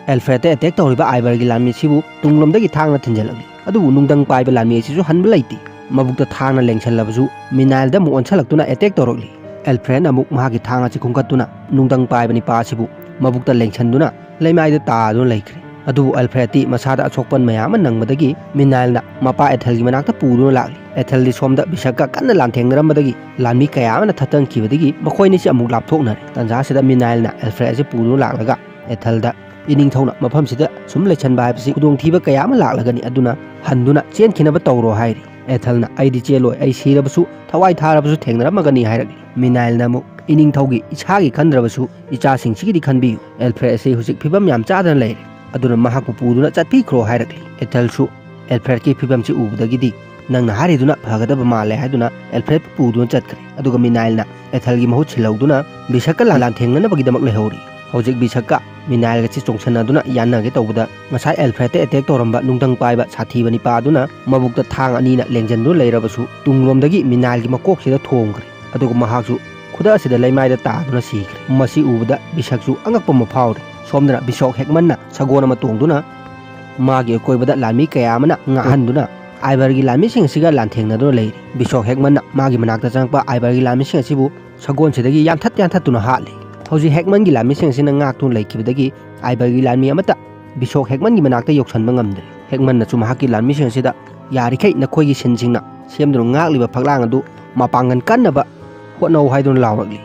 ꯑꯦꯜꯐ꯭ꯔꯦꯗꯇ ꯑꯦꯇꯦꯛ ꯇꯧꯔꯤꯕ ꯑꯥꯏꯕꯔꯒꯤ ꯂꯥꯟꯃꯤꯁꯤꯕꯨ ꯇꯨꯡꯂꯣꯝꯗꯒꯤ ꯊꯥꯡꯅ ꯊꯤꯟꯖꯤꯜꯂꯛꯂꯤ꯫ ꯑꯗꯨꯕꯨ ꯅꯨꯡꯗꯪ ꯄꯥꯏꯕ ꯂꯥꯟꯃꯤ ꯑꯁꯤꯁꯨ ꯍꯟꯕ ꯂꯩꯇꯦ꯫ ꯃꯕꯨꯛꯇ ꯊꯥꯡꯅ ꯂꯦꯡꯁꯜꯂꯕꯁꯨ ꯃꯤꯅꯥꯏꯜꯗ ꯑꯃꯨꯛ ꯑꯣꯟꯁꯜꯂꯛꯇꯨꯅ ꯑꯦꯇꯦꯛ ꯇꯧꯔꯛꯂꯤ꯫ ꯑꯦꯜꯐ꯭ꯔꯦꯗꯅ ꯑꯃꯨꯛ ꯃꯍꯥꯛꯀꯤ ꯊꯥꯡ ꯑꯁꯤ ꯈꯨꯟꯒꯠꯇꯨꯅ ꯅꯨꯡꯗꯪ ꯄꯥꯏꯕ ꯅꯤꯄꯥ ꯑꯁꯤꯕꯨ ꯃꯕꯨꯛꯇ ꯂꯦꯡꯁꯟꯗꯨꯅ ꯂꯩꯃꯥꯏꯗ ꯇꯥꯗꯨꯅ ꯂꯩꯈ꯭ꯔꯦ꯫ ꯑꯗꯨꯕꯨ ꯑꯦꯜꯐ꯭ꯔꯦꯗꯇꯤ ꯃꯁꯥꯗ ꯑꯁꯣꯛꯄꯟ ꯃꯌꯥꯝ ꯑꯃ ꯅꯪꯕꯗꯒꯤ ꯃꯤꯅꯥꯏꯜꯅ ꯃꯄꯥ ꯑꯦꯊꯜꯒꯤ ꯃꯅꯥꯛꯇ ꯄꯨꯗꯨꯅ ꯂꯥꯛꯂꯤ꯫ ꯑꯦꯊꯜꯗꯤ ꯁꯣꯝꯗ ꯕꯤꯁꯛꯀ ꯀꯟꯅ ꯂꯥꯟꯊꯦꯡꯅꯔꯝꯕꯗꯒꯤ ꯂꯥꯟꯃꯤ ꯀꯌꯥ ꯑꯃꯅ ꯊꯠꯇꯟꯈꯤꯕꯗꯒꯤ ꯃꯈꯣꯏꯅꯤꯁꯤ ꯑꯃꯨꯛ ꯂꯥꯞꯊꯣꯛꯅꯔꯦ꯫ ꯇꯥꯟꯖꯥꯁꯤꯗ ꯃꯤꯅꯥꯏꯜꯅ ꯑꯦꯜꯐ꯭ꯔꯦꯗ ꯑꯁꯤ ꯄꯨꯗꯨꯅ ꯂꯥꯛꯂꯒ ꯑꯦꯊꯜꯗ ꯏꯅꯤꯡꯊꯧꯅ ꯃꯐꯝꯁꯤꯗ ꯁꯨꯝ ꯂꯩꯁꯟꯕ ꯍꯥꯏꯕꯁꯤ ꯈꯨꯗꯣꯡꯊꯤꯕ ꯀꯌꯥ ꯑꯃ ꯂꯥꯛꯂꯒꯅꯤ, ꯑꯗꯨꯅ ꯍꯟꯗꯨꯅ ꯆꯦꯟꯈꯤꯅꯕ ꯇꯧꯔꯣ ꯍꯥꯏꯔꯤ꯫ ꯑꯦꯊꯜꯅ "ꯑꯩꯗꯤ ꯆꯦꯜꯂꯣꯏ, ꯑꯩ ꯁꯤꯔꯕꯁꯨ ꯊꯋꯥꯏ ꯊꯥꯔꯕꯁꯨ ꯊꯦꯡꯅꯔꯝꯃꯒꯅꯤ" ꯍꯥꯏꯔꯛꯂꯤ꯫ ꯃꯤꯅꯥꯏꯜꯅ ꯑꯃꯨꯛ "ꯏꯅꯤꯡꯊꯧꯒꯤ ꯏꯁꯥꯒꯤ ꯈꯟꯗ꯭ꯔꯕꯁꯨ ꯏꯆꯥꯁꯤꯡꯁꯤꯒꯤꯗꯤ ꯈꯟꯕꯤꯌꯨ꯫ ꯑꯦꯜꯐ꯭ꯔꯦꯗ ꯑꯁꯤ ꯍꯧꯖꯤꯛ ꯐꯤꯕꯝ ꯌꯥꯝ ꯆꯥꯗꯅ ꯂꯩꯔꯦ, ꯑꯗꯨꯅ ꯃꯍꯥꯛꯄꯨ ꯄꯨꯗꯨꯅ ꯆꯠꯄꯤꯈ꯭ꯔꯣ" ꯍꯥꯏꯔꯛꯂꯤ꯫ ꯑꯦꯊꯜꯁꯨ ꯑꯦꯜꯐ꯭ꯔꯦꯗꯀꯤ ꯐꯤꯕꯝꯁꯤ ꯎꯕꯗꯒꯤꯗꯤ "ꯅꯪꯅ ꯍꯥꯏꯔꯤꯗꯨꯅ ꯐꯒꯗꯕ ꯃꯥꯜꯂꯦ" ꯍꯥꯏꯗꯨꯅ ꯑꯦꯜꯐ꯭ꯔꯦꯗꯄꯨ ꯄꯨꯗꯨꯅ ꯆꯠꯈ꯭ꯔꯦ꯫ ꯑꯗꯨꯒ ꯃꯤꯅꯥꯏꯜꯅ ꯑꯦꯊꯜꯒꯤ ꯃꯍꯨꯠ ꯁꯤꯜꯍꯧꯗꯨꯅ ꯕꯤꯁꯛꯀ ꯂꯥꯟ-, ꯂꯥꯟꯊꯦꯡꯅꯅꯕꯒꯤꯗꯃꯛ ꯂꯩꯍꯧꯔꯤ꯫ ꯍꯧꯖꯤꯛ ꯕꯤꯁꯛꯀ ꯃꯤꯅꯥꯏꯜꯒꯁꯤ ꯆꯣꯡꯁꯟꯅꯗꯨꯅ ꯌꯥꯟꯅꯒꯦ ꯇꯧꯕꯗ, ꯉꯁꯥꯏ ꯑꯦꯜꯐ꯭ꯔꯦꯗꯇ ꯑꯦꯇꯦꯛ ꯇꯧꯔꯝꯕ ꯅꯨꯡꯗꯪ ꯄꯥꯏꯕ ꯁꯥꯊꯤꯕ ꯅꯤꯄꯥ ꯑꯗꯨꯅ ꯃꯕꯨꯛꯇ ꯊꯥꯡ ꯑꯅꯤꯅ ꯂꯦꯡꯖꯟꯗꯨꯅ ꯂꯩꯔꯕꯁꯨ ꯇꯨꯡꯂꯣꯝꯗꯒꯤ ꯃꯤꯅꯥꯏꯜꯒꯤ ꯃꯀꯣꯛꯁꯤꯗ ꯊꯣꯝꯈ꯭ꯔꯦ꯫ ꯑꯗꯨꯒ ꯃꯍꯥꯛꯁꯨ ꯈꯨꯗꯛ ꯑꯁꯤꯗ ꯂꯩꯃꯥꯏꯗ ꯇꯥꯗꯨꯅ ꯁꯤꯈ꯭ꯔꯦ꯫ ꯃꯁꯤ ꯎꯕꯗ ꯕꯤꯁꯛꯁꯨ ꯑꯉꯛꯄ ꯑꯃ ꯐꯥꯎꯔꯦ꯫ ꯁꯣꯝꯗꯅ ꯕꯤꯁꯣꯛ ꯍꯦꯛꯃꯟꯅ ꯁꯒꯣꯜ ꯑꯃ ꯇꯣꯡꯗꯨꯅ ꯃꯥꯒꯤ ꯑꯀꯣꯏꯕꯗ ꯂꯥꯟꯃꯤ ꯀꯌꯥ ꯑꯃꯅ ꯉꯥꯛꯍꯟꯗꯨꯅ ꯑꯥꯏꯕꯔꯒꯤ ꯂꯥꯟꯃꯤꯁꯤꯡ ꯑꯁꯤꯒ ꯂꯥꯟꯊꯦꯡꯅꯗꯨꯅ ꯂꯩꯔꯤ꯫ ꯕꯤꯁꯣꯛ ꯍꯦꯛꯃꯟꯅ ꯃꯥꯒꯤ ꯃꯅꯥꯛꯇ ꯆꯪꯉꯛꯄ ꯑꯥꯏꯕꯔꯒꯤ ꯂꯥꯟꯃꯤꯁꯤꯡ ꯑꯁꯤꯕꯨ ꯁꯒꯣꯜꯁꯤꯗꯒꯤ ꯌꯥꯟꯊꯠ ꯌꯥꯟꯊꯠꯇꯨꯅ ꯍꯥꯠꯂꯤ꯫ ꯍꯧꯖꯤꯛ ꯍꯦꯛꯃꯟꯒꯤ ꯂꯥꯟꯃꯤꯁꯤꯡ ꯑꯁꯤꯅ ꯉꯥꯛꯇꯨꯅ ꯂꯩꯈꯤꯕꯗꯒꯤ ꯑꯥꯏꯕꯔꯒꯤ ꯂꯥꯟꯃꯤ ꯑꯃꯠꯇ ꯕꯤꯁꯣꯛ ꯍꯦꯛꯃꯟꯒꯤ ꯃꯅꯥꯛꯇ ꯌꯧꯁꯟꯕ ꯉꯝꯗ꯭ꯔꯦ꯫ ꯍꯦꯛꯃꯟꯅꯁꯨ ꯃꯍꯥꯛꯀꯤ ꯂꯥꯟꯃꯤꯁꯤꯡ ꯑꯁꯤꯗ "ꯌꯥꯔꯤꯈꯩ ꯅꯈꯣꯏꯒꯤ ꯁꯤꯟꯁꯤꯡꯅ ꯁꯦꯝꯗꯨꯅ ꯉꯥꯛꯂꯤꯕ ꯐꯛꯂꯥꯡ ꯑꯗꯨ ꯃꯄꯥꯡꯒꯜ ꯀꯟꯅꯕ ꯍꯣꯠꯅꯧ" ꯍꯥꯏꯗꯨꯅ ꯂꯥꯎꯔꯛꯂꯤ꯫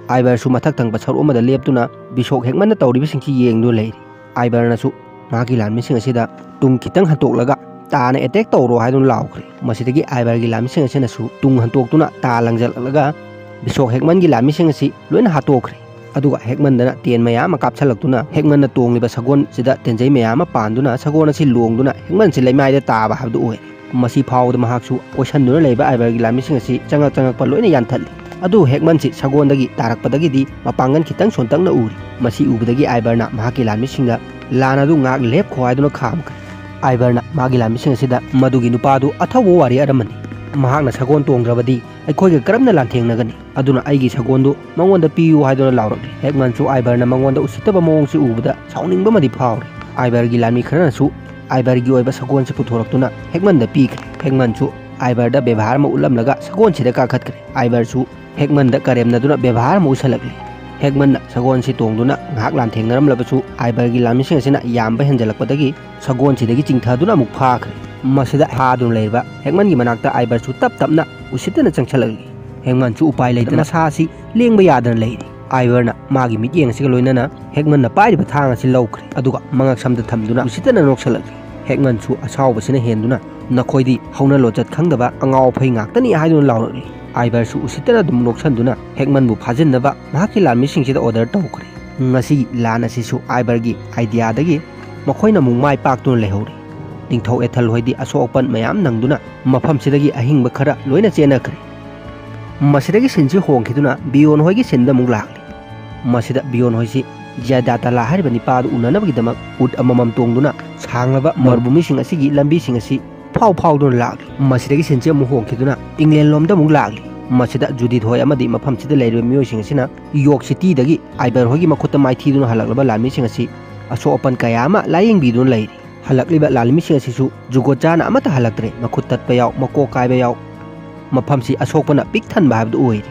ꯑꯥꯏꯕꯔꯁꯨ ꯃꯊꯛ ꯊꯪꯕ ꯁꯔꯨꯛ ꯑꯃꯗ ꯂꯦꯞꯇꯨꯅ ꯕꯤꯁꯣꯛ ꯍꯦꯛꯃꯟꯅ ꯇꯧꯔꯤꯕꯁꯤꯡꯁꯤ ꯌꯦꯡꯗꯨꯅ ꯂꯩꯔꯤ꯫ ꯑꯥꯏꯕꯔꯅꯁꯨ ꯃꯍꯥꯛꯀꯤ ꯂꯥꯟꯃꯤꯁꯤꯡ ꯑꯁꯤꯗ "ꯇꯨꯡ ꯈꯤꯇꯪ ꯍꯟꯇꯣꯛꯂꯒ ꯇꯥꯅ ꯑꯦꯇꯦꯛ ꯇꯧꯔꯣ" ꯍꯥꯏꯗꯨꯅ ꯂꯥꯎꯈ꯭ꯔꯦ꯫ ꯃꯁꯤꯗꯒꯤ ꯑꯥꯏꯕꯔꯒꯤ ꯂꯥꯟꯃꯤꯁꯤꯡ ꯑꯁꯤꯅꯁꯨ ꯇꯨꯡ ꯍꯟꯇꯣꯛꯇꯨꯅ ꯇꯥ ꯂꯪꯖꯜꯂꯛꯂꯒ ꯕꯤꯁꯣꯛ ꯍꯦꯛꯃꯟꯒꯤ ꯂꯥꯟꯃꯤꯁꯤꯡ ꯑꯁꯤ ꯂꯣꯏꯅ ꯍꯥꯠꯇꯣꯛꯈ꯭ꯔꯦ꯫ ꯑꯗꯨꯒ ꯍꯦꯛꯃꯟꯗꯅ ꯇꯦꯟ ꯃꯌꯥꯝ ꯑꯃ ꯀꯥꯞꯁꯤꯜꯂꯛꯇꯨꯅ ꯍꯦꯛꯃꯟꯅ ꯇꯣꯡꯂꯤꯕ ꯁꯒꯣꯜꯁꯤꯗ ꯇꯦꯟꯖꯩ ꯃꯌꯥꯝ ꯑꯃ ꯄꯥꯟꯗꯨꯅ ꯁꯒꯣꯜ ꯑꯁꯤ ꯂꯣꯡꯗꯨꯅ ꯍꯦꯛꯃꯟꯁꯤ ꯂꯩꯃꯥꯏꯗ ꯇꯥꯕ ꯍꯥꯏꯕꯗꯨ ꯑꯣꯏꯔꯦ꯫ ꯃꯁꯤ ꯐꯥꯎꯕꯗ ꯃꯍꯥꯛꯁꯨ ꯀꯣꯏꯁꯟꯗꯨꯅ ꯂꯩꯕ ꯑꯥꯏꯕꯔꯒꯤ ꯂꯥꯟꯃꯤꯁꯤꯡ ꯑꯁꯤ ꯆꯪꯉꯛ ꯆꯪꯉꯛꯄ ꯂꯣꯏꯅ ꯌꯥꯟꯊꯠꯂꯤ꯫ ꯑꯗꯨ ꯍꯦꯛꯃꯟꯁꯤ ꯁꯒꯣꯜꯗꯒꯤ ꯇꯥꯔꯛꯄꯗꯒꯤꯗꯤ ꯃꯄꯥꯡꯒꯜ ꯈꯤꯇꯪ ꯁꯣꯟꯇꯛꯅ ꯎꯔꯤ꯫ ꯃꯁꯤ ꯎꯕꯗꯒꯤ ꯑꯥꯏꯕꯔꯅ ꯃꯍꯥꯛꯀꯤ ꯂꯥꯟꯃꯤꯁꯤꯡꯗ "ꯂꯥꯟ ꯑꯗꯨ ꯉꯥꯏꯍꯥꯛ ꯂꯦꯞꯈꯣ" ꯍꯥꯏꯗꯨꯅ ꯈꯥꯝꯈ꯭ꯔꯦ꯫ ꯑꯥꯏꯕꯔꯅ ꯃꯥꯒꯤ ꯂꯥꯟꯃꯤꯁꯤꯡ ꯑꯁꯤꯗ "ꯃꯗꯨꯒꯤ ꯅꯨꯄꯥꯗꯨ ꯑꯊꯧꯕ ꯋꯥꯔꯤꯌꯔ ꯑꯃꯅꯤ꯫ ꯃꯍꯥꯛꯅ ꯁꯒꯣꯜ ꯇꯣꯡꯗ꯭ꯔꯕꯗꯤ ꯑꯩꯈꯣꯏꯒ ꯀꯔꯝꯅ ꯂꯥꯟꯊꯦꯡꯅꯒꯅꯤ? ꯑꯗꯨꯅ ꯑꯩꯒꯤ ꯁꯒꯣꯜꯗꯨ ꯃꯉꯣꯟꯗ ꯄꯤꯌꯨ" ꯍꯥꯏꯗꯨꯅ ꯂꯥꯎꯔꯛꯂꯤ꯫ ꯍꯦꯛꯃꯟꯁꯨ ꯑꯥꯏꯕꯔꯅ ꯃꯉꯣꯟꯗ ꯎꯁꯤꯠꯇꯕ ꯃꯑꯣꯡꯁꯤ ꯎꯕꯗ ꯁꯥꯎꯅꯤꯡꯕ ꯑꯃꯗꯤ ꯐꯥꯎꯔꯦ꯫ ꯑꯥꯏꯕꯔꯒꯤ ꯂꯥꯟꯃꯤ ꯈꯔꯅꯁꯨ ꯑꯥꯏꯕꯔꯒꯤ ꯑꯣꯏꯕ ꯁꯒꯣꯜꯁꯤ ꯄꯨꯊꯣꯔꯛꯇꯨꯅ ꯍꯦꯛꯃꯟꯗ ꯄꯤꯈ꯭ꯔꯦ꯫ ꯍꯦꯛꯃꯟꯁꯨ ꯑꯥꯏꯕꯔꯗ ꯕꯦꯕꯥꯔ ꯑꯃ ꯎꯠꯂꯝꯂꯒ ꯁꯒꯣꯜꯁꯤꯗ ꯀꯥꯈꯠꯈ꯭ꯔꯦ꯫ ꯑꯥꯏꯕꯔꯁꯨ ꯍꯦꯛꯃꯟꯗ ꯀꯔꯦꯝꯅꯗꯨꯅ ꯕꯦꯕꯥꯔ ꯑꯃ ꯎꯠꯁꯜꯂꯛꯂꯤ꯫ ꯍꯦꯛꯃꯟꯅ ꯁꯒꯣꯜꯁꯤ ꯇꯣꯡꯗꯨꯅ ꯉꯥꯏꯍꯥꯛ ꯂꯥꯟꯊꯦꯡꯅꯔꯝꯂꯕꯁꯨ ꯑꯥꯏꯕꯔꯒꯤ ꯂꯥꯟꯃꯤꯁꯤꯡ ꯑꯁꯤꯅ ꯌꯥꯝꯕ ꯍꯦꯟꯖꯜꯂꯛꯄꯗꯒꯤ ꯁꯒꯣꯜꯁꯤꯗꯒꯤ ꯆꯤꯡꯊꯗꯨꯅ ꯑꯃꯨꯛ ꯐꯥꯈ꯭ꯔꯦ꯫ ꯃꯁꯤꯗ ꯍꯥꯗꯨꯅ ꯂꯩꯔꯤꯕ ꯍꯦꯛꯃꯟꯒꯤ ꯃꯅꯥꯛꯇ ꯑꯥꯏꯕꯔꯁꯨ ꯇꯞ ꯇꯞꯅ ꯎꯁꯤꯠꯇꯅ ꯆꯪꯁꯜꯂꯛꯂꯤ꯫ ꯍꯦꯛꯃꯟꯁꯨ ꯎꯄꯥꯏ ꯂꯩꯇꯅ ꯃꯁꯥ ꯑꯁꯤ ꯂꯦꯡꯕ ꯌꯥꯗꯅ ꯂꯩꯔꯤ꯫ ꯑꯥꯏꯕꯔꯅ ꯃꯥꯒꯤ ꯃꯤꯠꯌꯦꯡ ꯑꯁꯤꯒ ꯂꯣꯏꯅꯅ ꯍꯦꯛꯃꯟꯅ ꯄꯥꯏꯔꯤꯕ ꯊꯥꯡ ꯑꯁꯤ ꯂꯧꯈ꯭ꯔꯦ, ꯑꯗꯨꯒ ꯃꯉꯛꯁꯝꯗ ꯊꯝꯗꯨꯅ ꯎꯁꯤꯠꯇꯅ ꯅꯣꯛꯁꯜꯂꯛꯂꯤ꯫ ꯍꯦꯛꯃꯟꯁꯨ ꯑꯁꯥꯎꯕꯁꯤꯅ ꯍꯦꯟꯗꯨꯅ, "ꯅꯈꯣꯏꯗꯤ ꯍꯧꯅ ꯂꯣꯟꯆꯠ ꯈꯪꯗꯕ ꯑꯉꯥꯎ ꯑꯐꯩ ꯉꯥꯛꯇꯅꯤ" ꯍꯥꯏꯗꯨꯅ ꯂꯥꯎꯔꯛꯂꯤ꯫ ꯑꯥꯏꯕꯔꯁꯨ ꯎꯁꯤꯠꯇꯅ ꯑꯗꯨꯝ ꯅꯣꯛꯁꯟꯗꯨꯅ ꯍꯦꯛꯃꯟꯕꯨ ꯐꯥꯖꯤꯟꯅꯕ ꯃꯍꯥꯛꯀꯤ ꯂꯥꯟꯃꯤꯁꯤꯡꯁꯤꯗ ꯑꯣꯔꯗꯔ ꯇꯧꯈ꯭ꯔꯦ꯫ ꯉꯁꯤꯒꯤ ꯂꯥꯟ ꯑꯁꯤꯁꯨ ꯑꯥꯏꯕꯔꯒꯤ ꯑꯥꯏꯗꯤꯌꯥꯗꯒꯤ ꯃꯈꯣꯏꯅ ꯑꯃꯨꯛ ꯃꯥꯏ ꯄꯥꯛꯇꯨꯅ ꯂꯩꯍꯧꯔꯦ꯫ ꯅꯤꯡꯊꯧ ꯑꯦꯊꯜ ꯍꯣꯏꯗꯤ ꯑꯁꯣꯛ ꯑꯄꯟ ꯃꯌꯥꯝ ꯅꯪꯗꯨꯅ ꯃꯐꯝꯁꯤꯗꯒꯤ ꯑꯍꯤꯡꯕ ꯈꯔ ꯂꯣꯏꯅ ꯆꯦꯟꯅꯈ꯭ꯔꯦ꯫ ꯃꯁꯤꯗꯒꯤ ꯁꯤꯟꯁꯤ ꯍꯣꯡꯈꯤꯗꯨꯅ ꯕꯤꯌꯣꯟ ꯍꯣꯏꯒꯤ ꯁꯤꯟꯗ ꯑꯃꯨꯛ ꯂꯥꯛꯂꯤ꯫ ꯃꯁꯤꯗ ꯕꯤꯌꯣꯟ ꯍꯣꯏꯁꯤ ꯖꯤꯌꯥꯗꯥꯇꯥꯂꯥ ꯍꯥꯏꯔꯤꯕ ꯅꯤꯄꯥ ꯑꯗꯨ ꯎꯅꯅꯕꯒꯤꯗꯃꯛ ꯎꯠ ꯑꯃꯃꯝ ꯇꯣꯡꯗꯨꯅ ꯁꯥꯡꯂꯕ ꯃꯔꯨꯚꯨꯃꯤꯁꯤꯡ ꯑꯁꯤꯒꯤ ꯂꯝꯕꯤꯁꯤꯡ ꯑꯁꯤ ꯐꯥꯎ ꯐꯥꯎꯗꯨꯅ ꯂꯥꯛꯂꯤ꯫ ꯃꯁꯤꯗꯒꯤ ꯁꯤꯟꯁꯤ ꯑꯃꯨꯛ ꯍꯣꯡꯈꯤꯗꯨꯅ ꯏꯪꯂꯦꯟ ꯂꯣꯝꯗ ꯑꯃꯨꯛ ꯂꯥꯛꯂꯤ꯫ ꯃꯁꯤꯗ ꯖꯨꯗꯤꯠ ꯍꯣꯏ ꯑꯃꯗꯤ ꯃꯐꯝꯁꯤꯗ ꯂꯩꯔꯤꯕ ꯃꯤꯑꯣꯏꯁꯤꯡ ꯑꯁꯤꯅ ꯌꯣꯔꯛ ꯁꯤꯇꯤꯗꯒꯤ ꯑꯥꯏꯕꯔ ꯍꯣꯏꯒꯤ ꯃꯈꯨꯠꯇ ꯃꯥꯏꯊꯤꯗꯨꯅ ꯍꯜꯂꯛꯂꯕ ꯂꯥꯟꯃꯤꯁꯤꯡ ꯑꯁꯤ ꯑꯁꯣꯛ ꯑꯄꯟ ꯀꯌꯥ ꯑꯃ ꯂꯥꯌꯦꯡꯕꯤꯗꯨꯅ ꯂꯩꯔꯤ꯫ ꯍꯜꯂꯛꯂꯤꯕ ꯂꯥꯟꯃꯤꯁꯤꯡ ꯑꯁꯤꯁꯨ ꯖꯨꯒꯣꯠ ꯆꯥꯅ ꯑꯃꯠꯇ ꯍꯜꯂꯛꯇ꯭ꯔꯦ, ꯃꯈꯨꯠ ꯇꯠꯄ ꯌꯥꯎ, ꯃꯀꯣꯛ ꯀꯥꯏꯕ ꯌꯥꯎ꯫ ꯃꯐꯝꯁꯤ ꯑꯁꯣꯛꯄꯅ ꯄꯤꯛ ꯊꯟꯕ ꯍꯥꯏꯕꯗꯨ ꯑꯣꯏꯔꯤ꯫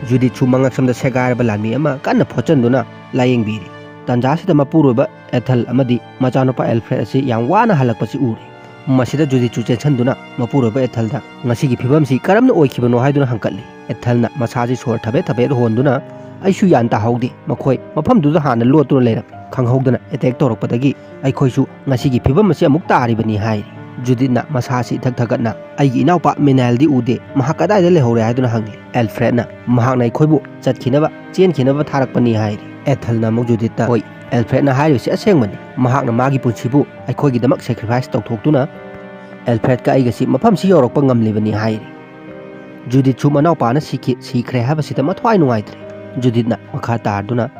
ꯖꯨꯗꯤꯠꯁꯨ ꯃꯉꯛꯁꯝꯗ ꯁꯦꯒꯥꯏꯔꯕ ꯂꯥꯟꯃꯤ ꯑꯃ ꯀꯟꯅ ꯐꯣꯠꯆꯟꯗꯨꯅ ꯂꯥꯌꯦꯡꯕꯤꯔꯤ꯫ ꯇꯥꯟꯖꯥꯁꯤꯗ ꯃꯄꯨꯔꯣꯏꯕ ꯑꯦꯊꯜ ꯑꯃꯗꯤ ꯃꯆꯥꯅꯨꯄꯥ ꯑꯦꯜꯐ꯭ꯔꯦꯗ ꯑꯁꯤ ꯌꯥꯝ ꯋꯥꯅ ꯍꯜꯂꯛꯄꯁꯤ ꯎꯔꯦ꯫ ꯃꯁꯤꯗ ꯖꯨꯗꯤꯠꯁꯨ ꯆꯦꯟꯁꯤꯟꯗꯨꯅ ꯃꯄꯨꯔꯣꯏꯕ ꯑꯦꯊꯜꯗ, "ꯉꯁꯤꯒꯤ ꯐꯤꯕꯝꯁꯤ ꯀꯔꯝꯅ ꯑꯣꯏꯈꯤꯕꯅꯣ?" ꯍꯥꯏꯗꯨꯅ ꯍꯪꯀꯠꯂꯤ꯫ ꯑꯦꯊꯜꯅ ꯃꯁꯥꯁꯤ ꯁꯣꯔ ꯊꯕꯦꯠ ꯊꯕꯦꯠ ꯍꯣꯟꯗꯨꯅ, "ꯑꯩꯁꯨ ꯒ꯭ꯌꯥꯟ ꯇꯥꯍꯧꯗꯦ, ꯃꯈꯣꯏ ꯃꯐꯝꯗꯨꯗ ꯍꯥꯟꯅ ꯂꯣꯠꯇꯨꯅ ꯂꯩꯔꯝꯃꯤ꯫ ꯈꯪꯍꯧꯗꯅ ꯑꯦꯇꯦꯛ ꯇꯧꯔꯛꯄꯗꯒꯤ ꯑꯩꯈꯣꯏꯁꯨ ꯉꯁꯤꯒꯤ ꯐꯤꯕꯝ ꯑꯁꯤ ꯑꯃꯨꯛ ꯇꯥꯔꯤꯕꯅꯤ" ꯍꯥꯏꯔꯤ꯫ ꯖꯨꯗꯤꯠꯅ ꯃꯁꯥꯁꯤ ꯏꯊꯛ ꯊꯛꯀꯠꯅ, "ꯑꯩꯒꯤ ꯏꯅꯥꯎꯄꯥ ꯃꯤꯅꯥꯏꯜꯗꯤ ꯎꯗꯦ, ꯃꯍꯥꯛ ꯀꯗꯥꯏꯗ ꯂꯩꯍꯧꯔꯦ?" ꯍꯥꯏꯗꯨꯅ ꯍꯪꯂꯤ꯫ ꯑꯦꯜꯐ꯭ꯔꯦꯗꯅ ꯃꯍꯥꯛꯅ ꯑꯩꯈꯣꯏꯕꯨ ꯆꯠꯈꯤꯅꯕ, ꯆꯦꯟꯈꯤꯅꯕ ꯊꯥꯔꯛꯄꯅꯤ ꯍꯥꯏꯔꯤ꯫ ꯑꯦꯊꯜꯅ ꯑꯃꯨꯛ ꯖꯨꯗꯤꯠꯇ, "ꯍꯣꯏ, ꯑꯦꯜꯐ꯭ꯔꯦꯗꯅ ꯍꯥꯏꯔꯤꯕꯁꯤ ꯑꯁꯦꯡꯕꯅꯤ꯫ ꯃꯍꯥꯛꯅ ꯃꯥꯒꯤ ꯄꯨꯟꯁꯤꯕꯨ ꯑꯩꯈꯣꯏꯒꯤꯗꯃꯛ ꯁꯦꯀ꯭ꯔꯤꯐꯥꯏꯁ ꯇꯧꯊꯣꯛꯇꯨꯅ ꯑꯦꯜꯐ꯭ꯔꯦꯗꯀ ꯑꯩꯒꯁꯤ ꯃꯐꯝꯁꯤ ꯌꯧꯔꯛꯄ ꯉꯝꯂꯤꯕꯅꯤ" ꯍꯥꯏꯔꯤ꯫ ꯖꯨꯗꯤꯠꯁꯨ ꯃꯅꯥꯎꯄꯥꯅ ꯁꯤꯈꯤ, ꯁꯤꯈ꯭ꯔꯦ ꯍꯥꯏꯕꯁꯤꯗ ꯃꯊ꯭ꯋꯥꯏ ꯅꯨꯡꯉꯥꯏꯇ꯭ꯔꯦ꯫ ꯖꯨꯗꯤꯠꯅ ꯃꯈꯥ ꯇꯥꯔꯗꯨꯅ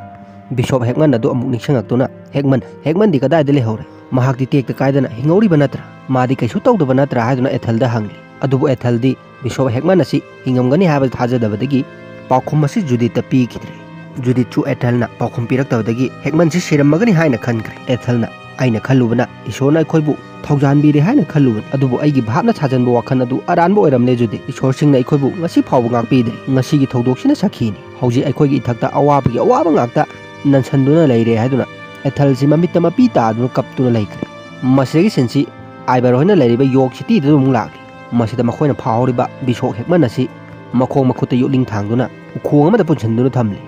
ꯕꯤꯁꯣꯞ ꯍꯦꯛꯃꯟ ꯑꯗꯨ ꯑꯃꯨꯛ ꯅꯤꯡꯁꯤꯡꯉꯛꯇꯨꯅ, "ꯍꯦꯛꯃꯟ, ꯍꯦꯛꯃꯟꯗꯤ ꯀꯗꯥꯏꯗ ꯂꯩꯍꯧꯔꯦ? ꯃꯍꯥꯛꯇꯤ ꯇꯦꯛꯇ ꯀꯥꯏꯗꯅ ꯍꯤꯡꯍꯧꯔꯤꯕ ꯅꯠꯇ꯭ꯔꯥ? ꯃꯥꯗꯤ ꯀꯩꯁꯨ ꯇꯧꯗꯕ ꯅꯠꯇ꯭ꯔꯥ?" ꯍꯥꯏꯗꯨꯅ ꯑꯦꯊꯜꯗ ꯍꯪꯂꯤ꯫ ꯑꯗꯨꯕꯨ ꯑꯦꯊꯜꯗꯤ ꯕꯤꯁꯣꯞ ꯍꯦꯛꯃꯟ ꯑꯁꯤ ꯍꯤꯡꯉꯝꯒꯅꯤ ꯍꯥꯏꯕ ꯊꯥꯖꯗꯕꯗꯒꯤ ꯄꯥꯎꯈꯨꯝ ꯑꯁꯤ ꯖꯨꯗꯤꯠꯇ ꯄꯤꯈꯤꯗ꯭ꯔꯦ꯫ ꯖꯨꯗꯤꯠꯁꯨ ꯑꯦꯊꯜꯅ ꯄꯥꯎꯈꯨꯝ ꯄꯤꯔꯛꯇꯕꯗꯒꯤ ꯍꯦꯛꯃꯟꯁꯤ ꯁꯤꯔꯝꯃꯒꯅꯤ ꯍꯥꯏꯅ ꯈꯟꯈ꯭ꯔꯦ꯫ ꯑꯦꯊꯜꯅ, "ꯑꯩꯅ ꯈꯜꯂꯨꯕꯅ ꯏꯁꯣꯔꯅ ꯑꯩꯈꯣꯏꯕꯨ ꯊꯧꯖꯥꯟꯕꯤꯔꯦ ꯍꯥꯏꯅ ꯈꯜꯂꯨꯕꯅꯤ, ꯑꯗꯨꯕꯨ ꯑꯩꯒꯤ ꯚꯥꯞꯅ ꯁꯥꯖꯟꯕ ꯋꯥꯈꯜ ꯑꯗꯨ ꯑꯔꯥꯟꯕ ꯑꯣꯏꯔꯝꯂꯦ꯫ ꯖꯨꯗꯤꯠ, ꯏꯁꯣꯔꯁꯤꯡꯅ ꯑꯩꯈꯣꯏꯕꯨ ꯉꯁꯤ ꯐꯥꯎꯕ ꯉꯥꯛꯄꯤꯗ꯭ꯔꯤ꯫ ꯉꯁꯤꯒꯤ ꯊꯧꯗꯣꯛꯁꯤꯅ ꯁꯥꯈꯤꯅꯤ꯫ ꯍꯧꯖꯤꯛ ꯑꯩꯈꯣꯏꯒꯤ ꯏꯊꯛꯇ ꯑꯋꯥꯕꯒꯤ ꯑꯋꯥꯕ ꯉꯥꯛꯇ ꯅꯟꯁꯟꯗꯨꯅ ꯂꯩꯔꯦ" ꯍꯥꯏꯗꯨꯅ ꯑꯦꯊꯜꯁꯤ ꯃꯃꯤꯠꯇ ꯃꯄꯤ ꯇꯥꯗꯨꯅ ꯀꯞꯇꯨꯅ ꯂꯩꯈ꯭ꯔꯦ꯫ ꯃꯁꯤꯗꯒꯤ ꯁꯤꯟꯁꯤ ꯑꯥꯏꯕꯔ ꯍꯣꯏꯅ ꯂꯩꯔꯤꯕ ꯌꯣꯔꯛ ꯁꯤꯇꯤꯗꯨꯗ ꯑꯃꯨꯛ ꯂꯥꯛꯂꯤ꯫ ꯃꯁꯤꯗ ꯃꯈꯣꯏꯅ ꯐꯥꯍꯧꯔꯤꯕ ꯕꯤꯁꯣꯞ ꯍꯦꯛꯃꯟ ꯑꯁꯤ ꯃꯈꯣꯡ ꯃꯈꯨꯠꯇ ꯌꯣꯠꯂꯤꯡ ꯊꯥꯡꯗꯨꯅ ꯎꯈꯣꯡ ꯑꯃꯗ ꯄꯨꯟꯁꯤꯟꯗꯨꯅ ꯊꯝꯂꯤ꯫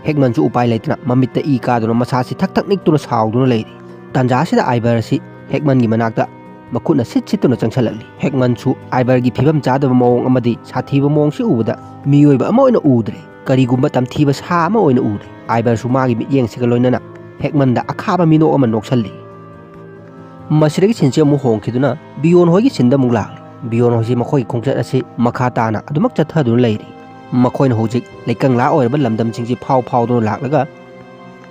ꯍꯦꯛꯃꯟꯁꯨ ꯎꯄꯥꯏ ꯂꯩꯇꯅ ꯃꯃꯤꯠꯇ ꯏ ꯀꯥꯗꯨꯅ ꯃꯁꯥꯁꯤ ꯊꯛ ꯊꯛ ꯅꯤꯛꯇꯨꯅ ꯁꯥꯎꯗꯨꯅ ꯂꯩꯔꯤ꯫ ꯇꯥꯟꯖꯥ ꯑꯁꯤꯗ ꯑꯥꯏꯕꯔ ꯑꯁꯤ ꯍꯦꯛꯃꯟꯒꯤ ꯃꯅꯥꯛꯇ ꯃꯈꯨꯠꯅ ꯁꯤꯠ ꯁꯤꯠꯇꯨꯅ ꯆꯪꯁꯤꯜꯂꯛꯂꯤ꯫ ꯍꯦꯛꯃꯟꯁꯨ ꯑꯥꯏꯕꯔꯒꯤ ꯐꯤꯕꯝ ꯆꯥꯗꯕ ꯃꯑꯣꯡ ꯑꯃꯗꯤ ꯁꯥꯊꯤꯕ ꯃꯑꯣꯡꯁꯤ ꯎꯕꯗ ꯃꯤꯑꯣꯏꯕ ꯑꯃ ꯑꯣꯏꯅ ꯎꯗ꯭ꯔꯦ, ꯀꯔꯤꯒꯨꯝꯕ ꯇꯝꯊꯤꯕ ꯁꯥ ꯑꯃ ꯑꯣꯏꯅ ꯎꯔꯦ꯫ ꯑꯥꯏꯕꯔꯁꯨ ꯃꯥꯒꯤ ꯃꯤꯠꯌꯦꯡꯁꯤꯒ ꯂꯣꯏꯅꯅ ꯍꯦꯛꯃꯟꯗ ꯑꯈꯥꯕ ꯃꯤꯅꯣꯛ ꯑꯃ ꯅꯣꯛꯁꯜꯂꯤ꯫ ꯃꯁꯤꯗꯒꯤ ꯁꯤꯟꯁꯤ ꯑꯃꯨꯛ ꯍꯣꯡꯈꯤꯗꯨꯅ ꯕꯤꯌꯣꯟ ꯍꯣꯏꯒꯤ ꯁꯤꯟꯗ ꯑꯃꯨꯛ ꯂꯥꯛꯂꯤ꯫ ꯕꯤꯌꯣꯟ ꯍꯣꯏꯁꯤ ꯃꯈꯣꯏꯒꯤ ꯈꯣꯡꯆꯠ ꯑꯁꯤ ꯃꯈꯥ ꯇꯥꯅ ꯑꯗꯨꯃꯛ ꯆꯠꯊꯗꯨꯅ ꯂꯩꯔꯤ꯫ ꯃꯈꯣꯏꯅ ꯍꯧꯖꯤꯛ ꯂꯩꯀꯪꯂꯥ ꯑꯣꯏꯔꯕ ꯂꯝꯗꯝꯁꯤꯡꯁꯤ ꯐꯥꯎ ꯐꯥꯎꯗꯨꯅ ꯂꯥꯛꯂꯒ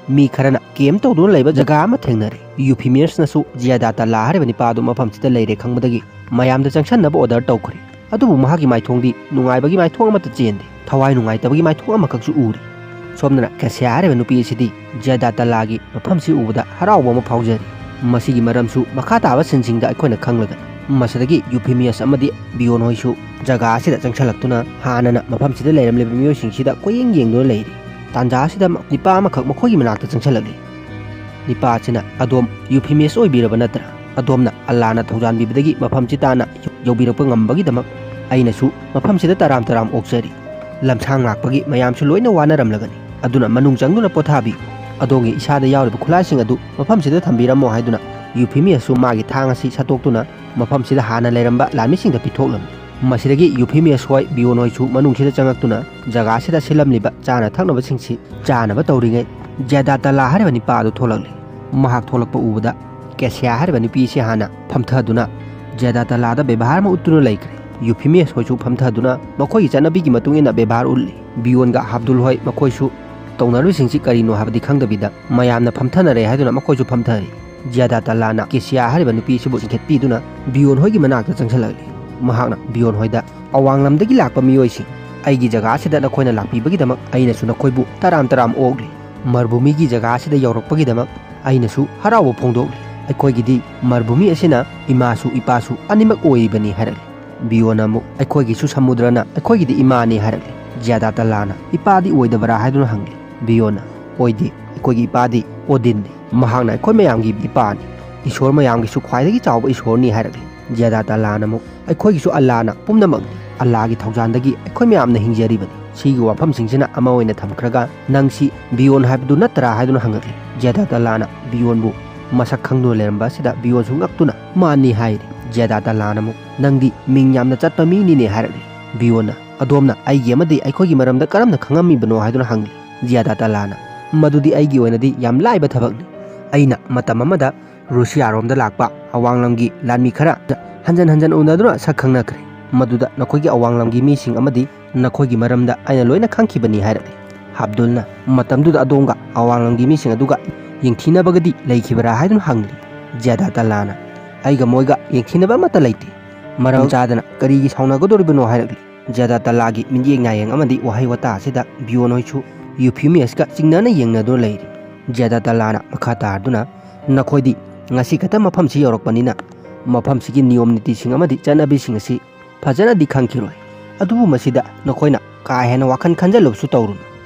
ꯃꯤ ꯈꯔꯅ ꯀꯦꯝ ꯇꯧꯗꯨꯅ ꯂꯩꯕ ꯖꯒꯥ ꯑꯃ ꯊꯦꯡꯅꯔꯦ꯫ ꯌꯨꯐꯤꯃꯤꯌꯁꯅꯁꯨ ꯖꯤꯌꯥꯗꯥ ꯇꯂꯥ ꯍꯥꯏꯔꯤꯕ ꯅꯤꯄꯥ ꯑꯗꯨ ꯃꯐꯝꯁꯤꯗ ꯂꯩꯔꯦ ꯈꯪꯕꯗꯒꯤ ꯃꯌꯥꯝꯗ ꯆꯪꯁꯟꯅꯕ ꯑꯣꯔꯗꯔ ꯇꯧꯈ꯭ꯔꯦ꯫ ꯑꯗꯨꯕꯨ ꯃꯍꯥꯛꯀꯤ ꯃꯥꯏꯊꯣꯡꯗꯤ ꯅꯨꯡꯉꯥꯏꯕꯒꯤ ꯃꯥꯏꯊꯣꯡ ꯑꯃꯠꯇ ꯆꯦꯟꯗꯦ꯫ ꯊꯋꯥꯏ ꯅꯨꯡꯉꯥꯏꯇꯕꯒꯤ ꯃꯥꯏꯊꯣꯡ ꯑꯃꯈꯛꯁꯨ ꯎꯔꯤ꯫ ꯁꯣꯝꯗꯅ ꯀꯦꯁꯤꯌꯥ ꯍꯥꯏꯔꯤꯕ ꯅꯨꯄꯤ ꯑꯁꯤꯗꯤ ꯖꯤꯌꯥꯗꯥ ꯇꯂꯥꯒꯤ ꯃꯐꯝꯁꯤ ꯎꯕꯗ ꯍꯔꯥꯎꯕ ꯑꯃ ꯐꯥꯎꯖꯔꯤ꯫ ꯃꯁꯤꯒꯤ ꯃꯔꯝꯁꯨ ꯃꯈꯥ ꯇꯥꯕ ꯁꯤꯟꯁꯤꯡꯗ ꯑꯩꯈꯣꯏꯅ ꯈꯪꯂꯒꯅꯤ꯫ ꯃꯁꯤꯗꯒꯤ ꯌꯨꯐꯤꯃꯤꯌꯁ ꯑꯃꯗꯤ ꯕꯤꯌꯣꯟ ꯍꯣꯏꯁꯨ ꯖꯒꯥ ꯑꯁꯤꯗ ꯆꯪꯁꯤꯜꯂꯛꯇꯨꯅ ꯍꯥꯟꯅꯅ ꯃꯐꯝꯁꯤꯗ ꯂꯩꯔꯝꯂꯤꯕ ꯃꯤꯑꯣꯏꯁꯤꯡꯁꯤꯗ ꯀꯣꯏꯌꯦꯡ ꯌꯦꯡꯗꯨꯅ ꯂꯩꯔꯤ꯫ ꯇꯥꯟꯖꯥ ꯑꯁꯤꯗ ꯅꯤꯄꯥ ꯑꯃꯈꯛ ꯃꯈꯣꯏꯒꯤ ꯃꯅꯥꯛꯇ ꯆꯪꯁꯤꯜꯂꯛꯂꯤ꯫ ꯅꯤꯄꯥ ꯑꯁꯤꯅ, "ꯑꯗꯣꯝ ꯌꯨꯐꯤꯃꯤꯌꯁ ꯑꯣꯏꯕꯤꯔꯕ ꯅꯠꯇ꯭ꯔꯥ? ꯑꯗꯣꯝꯅ ꯑꯜꯂꯥꯅ ꯊꯧꯖꯥꯟꯕꯤꯕꯗꯒꯤ ꯃꯐꯝꯁꯤ ꯇꯥꯅ ꯌꯧꯕꯤꯔꯛꯄ ꯉꯝꯕꯒꯤꯗꯃꯛ ꯑꯩꯅꯁꯨ ꯃꯐꯝꯁꯤꯗ ꯇꯔꯥꯝ ꯇꯔꯥꯝ ꯑꯣꯛꯆꯔꯤ꯫ ꯂꯝꯁꯥꯡ ꯂꯥꯛꯄꯒꯤ ꯃꯌꯥꯝꯁꯨ ꯂꯣꯏꯅ ꯋꯥꯅꯔꯝꯂꯒꯅꯤ꯫ ꯑꯗꯨꯅ ꯃꯅꯨꯡ ꯆꯪꯗꯨꯅ ꯄꯣꯊꯥꯕꯤꯌꯨ꯫ ꯑꯗꯣꯝꯒꯤ ꯏꯁꯥꯗ ꯌꯥꯎꯔꯤꯕ ꯈꯨꯠꯂꯥꯏꯁꯤꯡ ꯑꯗꯨ ꯃꯐꯝꯁꯤꯗ ꯊꯝꯕꯤꯔꯝꯃꯣ" ꯍꯥꯏꯗꯨꯅ ꯌꯨꯐꯤꯃꯤꯌꯁꯁꯨ ꯃꯥꯒꯤ ꯊꯥꯡ ꯑꯁꯤ ꯁꯠꯇꯣꯛꯇꯨꯅ ꯃꯐꯝꯁꯤꯗ ꯍꯥꯟꯅ ꯂꯩꯔꯝꯕ ꯂꯥꯟꯃꯤꯁꯤꯡꯗ ꯄꯤꯊꯣꯛꯂꯝꯃꯤ꯫ ꯃꯁꯤꯗꯒꯤ ꯌꯨꯐꯤꯃꯤꯌꯁ ꯍꯣꯏ ꯕꯤꯌꯣꯟ ꯍꯣꯏꯁꯨ ꯃꯅꯨꯡꯁꯤꯗ ꯆꯪꯉꯛꯇꯨꯅ ꯖꯒꯥ ꯑꯁꯤꯗ ꯁꯤꯜꯂꯝꯂꯤꯕ ꯆꯥꯅ ꯊꯛꯅꯕꯁꯤꯡꯁꯤ ꯆꯥꯅꯕ ꯇꯧꯔꯤꯉꯩ ꯖꯦꯗꯥ ꯇꯂꯥ ꯍꯥꯏꯔꯤꯕ ꯅꯤꯄꯥ ꯑꯗꯨ ꯊꯣꯛꯂꯛꯂꯤ꯫ ꯃꯍꯥꯛ ꯊꯣꯛꯂꯛꯄ ꯎꯕꯗ ꯀꯦꯁꯤꯌꯥ ꯍꯥꯏꯔꯤꯕ ꯅꯨꯄꯤ ꯑꯁꯤ ꯍꯥꯟꯅ ꯐꯝꯊꯗꯨꯅ ꯖꯦꯗꯥ ꯇꯂꯥꯗ ꯕꯦꯕꯥꯔ ꯑꯃ ꯎꯠꯇꯨꯅ ꯂꯩꯈ꯭ꯔꯦ꯫ ꯌꯨꯐꯤꯃꯤꯌꯁ ꯍꯣꯏꯁꯨ ꯐꯝꯊꯗꯨꯅ ꯃꯈꯣꯏꯒꯤ ꯆꯠꯅꯕꯤꯒꯤ ꯃꯇꯨꯡ ꯏꯟꯅ ꯕꯦꯕꯥꯔ ꯎꯠꯂꯤ꯫ ꯕꯤꯌꯣꯟꯒ ꯍꯥꯕꯗꯨꯜ ꯍꯣꯏ ꯃꯈꯣꯏꯁꯨ ꯇꯧꯅꯔꯤꯕꯁꯤꯡꯁꯤ ꯀꯔꯤꯅꯣ ꯍꯥꯏꯕꯗꯤ ꯈꯪꯗꯕꯤꯗ ꯃꯌꯥꯝꯅ ꯐꯝꯊꯅꯔꯦ ꯍꯥꯏꯗꯨꯅ ꯃꯈꯣꯏꯁꯨ ꯐꯝꯊꯔꯤ꯫ ꯖꯤꯌꯥꯗꯥ ꯇꯂꯥꯅ ꯀꯦꯁꯤꯌꯥ ꯍꯥꯏꯔꯤꯕ ꯅꯨꯄꯤ ꯑꯁꯤꯕꯨ ꯆꯤꯡꯈꯠꯄꯤꯗꯨꯅ ꯕꯤꯌꯣꯟ ꯍꯣꯏꯒꯤ ꯃꯅꯥꯛꯇ ꯆꯪꯁꯤꯜꯂꯛꯂꯤ꯫ ꯃꯍꯥꯛꯅ ꯕꯤꯌꯣꯟ ꯍꯣꯏꯗ, "ꯑꯋꯥꯡꯂꯝꯗꯒꯤ ꯂꯥꯛꯄ ꯃꯤꯑꯣꯏꯁꯤꯡ, ꯑꯩꯒꯤ ꯖꯒꯥ ꯑꯁꯤꯗ ꯅꯈꯣꯏꯅ ꯂꯥꯛꯄꯤꯕꯒꯤꯗꯃꯛ ꯑꯩꯅꯁꯨ ꯅꯈꯣꯏꯕꯨ ꯇꯔꯥꯝ ꯇꯔꯥꯝ ꯑꯣꯛꯂꯤ꯫ ꯃꯔꯚꯨꯃꯤꯒꯤ ꯖꯒꯥ ꯑꯁꯤꯗ ꯌꯧꯔꯛꯄꯒꯤꯗꯃꯛ ꯑꯩꯅꯁꯨ ꯍꯔꯥꯎꯕ ꯐꯣꯡꯗꯣꯛꯂꯤ꯫ ꯑꯩꯈꯣꯏꯒꯤꯗꯤ ꯃꯔꯚꯨꯃꯤ ꯑꯁꯤꯅ ꯏꯃꯥꯁꯨ ꯏꯄꯥꯁꯨ ꯑꯅꯤꯃꯛ ꯑꯣꯏꯔꯤꯕꯅꯤ" ꯍꯥꯏꯔꯛꯂꯤ꯫ ꯕꯤꯌꯣꯟꯅ ꯑꯃꯨꯛ, "ꯑꯩꯈꯣꯏꯒꯤꯁꯨ ꯁꯃꯨꯗ꯭ꯔꯅ ꯑꯩꯈꯣꯏꯒꯤꯗꯤ ꯏꯃꯥꯅꯤ" ꯍꯥꯏꯔꯛꯂꯤ꯫ ꯖꯤꯌꯥꯗꯥ ꯇꯂꯥꯅ, "ꯏꯄꯥꯗꯤ ꯑꯣꯏꯗꯕ꯭ꯔꯥ?" ꯍꯥꯏꯗꯨꯅ ꯍꯪꯂꯤ꯫ ꯕꯤꯌꯣꯟꯅ, "ꯑꯣꯏꯗꯦ, ꯑꯩꯈꯣꯏꯒꯤ ꯏꯄꯥꯗꯤ ꯑꯣꯗꯤꯟꯅꯤ꯫ ꯃꯍꯥꯛꯅ ꯑꯩꯈꯣꯏ ꯃꯌꯥꯝꯒꯤ ꯏꯄꯥꯅꯤ, ꯏꯁꯣꯔ ꯃꯌꯥꯝꯒꯤꯁꯨ ꯈ꯭ꯋꯥꯏꯗꯒꯤ ꯆꯥꯎꯕ ꯏꯁꯣꯔꯅꯤ" ꯍꯥꯏꯔꯛꯂꯤ꯫ ꯖꯤꯌꯥꯗꯥ ꯇꯂꯥꯅ ꯑꯃꯨꯛ, "ꯑꯩꯈꯣꯏꯒꯤꯁꯨ ꯑꯜꯂꯥꯅ ꯄꯨꯝꯅꯃꯛꯅꯤ꯫ ꯑꯜꯂꯥꯒꯤ ꯊꯧꯖꯥꯟꯗꯒꯤ ꯑꯩꯈꯣꯏ ꯃꯌꯥꯝꯅ ꯍꯤꯡꯖꯔꯤꯕꯅꯤ꯫ ꯁꯤꯒꯤ ꯋꯥꯐꯝꯁꯤꯡꯁꯤꯅ ꯑꯃ ꯑꯣꯏꯅ ꯊꯝꯈ꯭ꯔꯒ, "ꯅꯪꯁꯤ ꯕꯤꯌꯣꯟ ꯍꯥꯏꯕꯗꯨ ꯅꯠꯇ꯭ꯔꯥ?" ꯍꯥꯏꯗꯨꯅ ꯍꯪꯉꯛꯂꯤ꯫ ꯖꯤꯌꯥꯗꯥ ꯇꯂꯥꯅ ꯕꯤꯌꯣꯟꯕꯨ ꯃꯁꯛ ꯈꯪꯗꯨꯅ ꯂꯩꯔꯝꯕ ꯑꯁꯤꯗ ꯕꯤꯌꯣꯟꯁꯨ ꯉꯛꯇꯨꯅ, "ꯃꯥꯅꯤ" ꯍꯥꯏꯔꯤ꯫ ꯖꯤꯌꯥꯗꯥ ꯇꯂꯥꯅ ꯑꯃꯨꯛ, "ꯅꯪꯗꯤ ꯃꯤꯡ ꯌꯥꯝꯅ ꯆꯠꯄ ꯃꯤꯅꯤꯅꯦ" ꯍꯥꯏꯔꯛꯂꯤ꯫ ꯕꯤꯌꯣꯟꯅ, "ꯑꯗꯣꯝꯅ ꯑꯩꯒꯤ ꯑꯃꯗꯤ ꯑꯩꯈꯣꯏꯒꯤ ꯃꯔꯝꯗ ꯀꯔꯝꯅ ꯈꯪꯉꯝꯃꯤꯕꯅꯣ?" ꯍꯥꯏꯗꯨꯅ ꯍꯪꯂꯤ꯫ ꯖꯤꯌꯥꯗꯥ ꯇꯂꯥꯅ, "ꯃꯗꯨꯗꯤ ꯑꯩꯒꯤ ꯑꯣꯏꯅꯗꯤ ꯌꯥꯝ ꯂꯥꯏꯕ ꯊꯕꯛꯅꯤ꯫ ꯑꯩꯅ ꯃꯇꯝ ꯑꯃꯗ ꯔꯨꯁꯤꯌꯥꯔꯣꯝꯗ ꯂꯥꯛꯄ ꯑꯋꯥꯡꯂꯝꯒꯤ ꯂꯥꯟꯃꯤ ꯈꯔ ꯍꯟꯖꯟ ꯍꯟꯖꯟ ꯎꯅꯗꯨꯅ ꯁꯛ ꯈꯪꯅꯈ꯭ꯔꯦ꯫ ꯃꯗꯨꯗ ꯅꯈꯣꯏꯒꯤ ꯑꯋꯥꯡꯂꯝꯒꯤ ꯃꯤꯁꯤꯡ ꯑꯃꯗꯤ ꯅꯈꯣꯏꯒꯤ ꯃꯔꯝꯗ ꯑꯩꯅ ꯂꯣꯏꯅ ꯈꯪꯈꯤꯕꯅꯤ" ꯍꯥꯏꯔꯛꯂꯤ꯫ ꯑꯕꯗꯨꯜꯅ, "ꯃꯇꯝꯗꯨꯗ ꯑꯗꯣꯝꯒ ꯑꯋꯥꯡꯂꯝꯒꯤ ꯃꯤꯁꯤꯡ ꯑꯗꯨꯒ ꯌꯦꯡꯊꯤꯅꯕꯒꯗꯤ ꯂꯩꯈꯤꯕꯔꯥ?" ꯍꯥꯏꯗꯨꯅ ꯍꯪꯂꯤ꯫ ꯖꯤꯌꯥꯗꯥ ꯇꯂꯥꯅ, "ꯑꯩꯒ ꯃꯣꯏꯒ ꯌꯦꯡꯊꯤꯅꯕ ꯑꯃꯠꯇ ꯂꯩꯇꯦ꯫ ꯃꯔꯝ ꯆꯥꯗꯅ ꯀꯔꯤꯒꯤ ꯁꯥꯎꯅꯒꯗꯧꯔꯤꯕꯅꯣ?" ꯍꯥꯏꯔꯛꯂꯤ꯫ ꯖꯤꯌꯥꯗꯥ ꯇꯂꯥꯒꯤ ꯃꯤꯠꯌꯦꯡ ꯅꯥꯌꯦꯡ ꯑꯃꯗꯤ ꯋꯥꯍꯩ ꯋꯥꯇꯥ ꯑꯁꯤꯗ ꯕꯤꯌꯣꯟ ꯍꯣꯏꯁꯨ ꯌꯨꯐꯤꯃꯤꯌꯁꯀ ꯆꯤꯡꯅꯅ ꯌꯦꯡꯅꯗꯨꯅ ꯂꯩꯔꯤ꯫ ꯖꯤꯌꯥꯗꯥ ꯇꯂꯥꯅ ꯃꯈꯥ ꯇꯥꯔꯗꯨꯅ, "ꯅꯈꯣꯏꯗꯤ ꯉꯁꯤ ꯈꯛꯇ ꯃꯐꯝꯁꯤ ꯌꯧꯔꯛꯄꯅꯤꯅ ꯃꯐꯝꯁꯤꯒꯤ ꯅꯤꯌꯣꯝ ꯅꯤꯇꯤꯁꯤꯡ ꯑꯃꯗꯤ ꯆꯠꯅꯕꯤꯁꯤꯡ ꯑꯁꯤ ꯐꯖꯅꯗꯤ ꯈꯪꯈꯤꯔꯣꯏ꯫ ꯑꯗꯨꯕꯨ ꯃꯁꯤꯗ ꯅꯈꯣꯏꯅ ꯀꯥ ꯍꯦꯟꯅ ꯋꯥꯈꯜ ꯈꯟꯖꯜꯂꯨꯕꯁꯨ ꯇꯧꯔꯨꯅꯨ꯫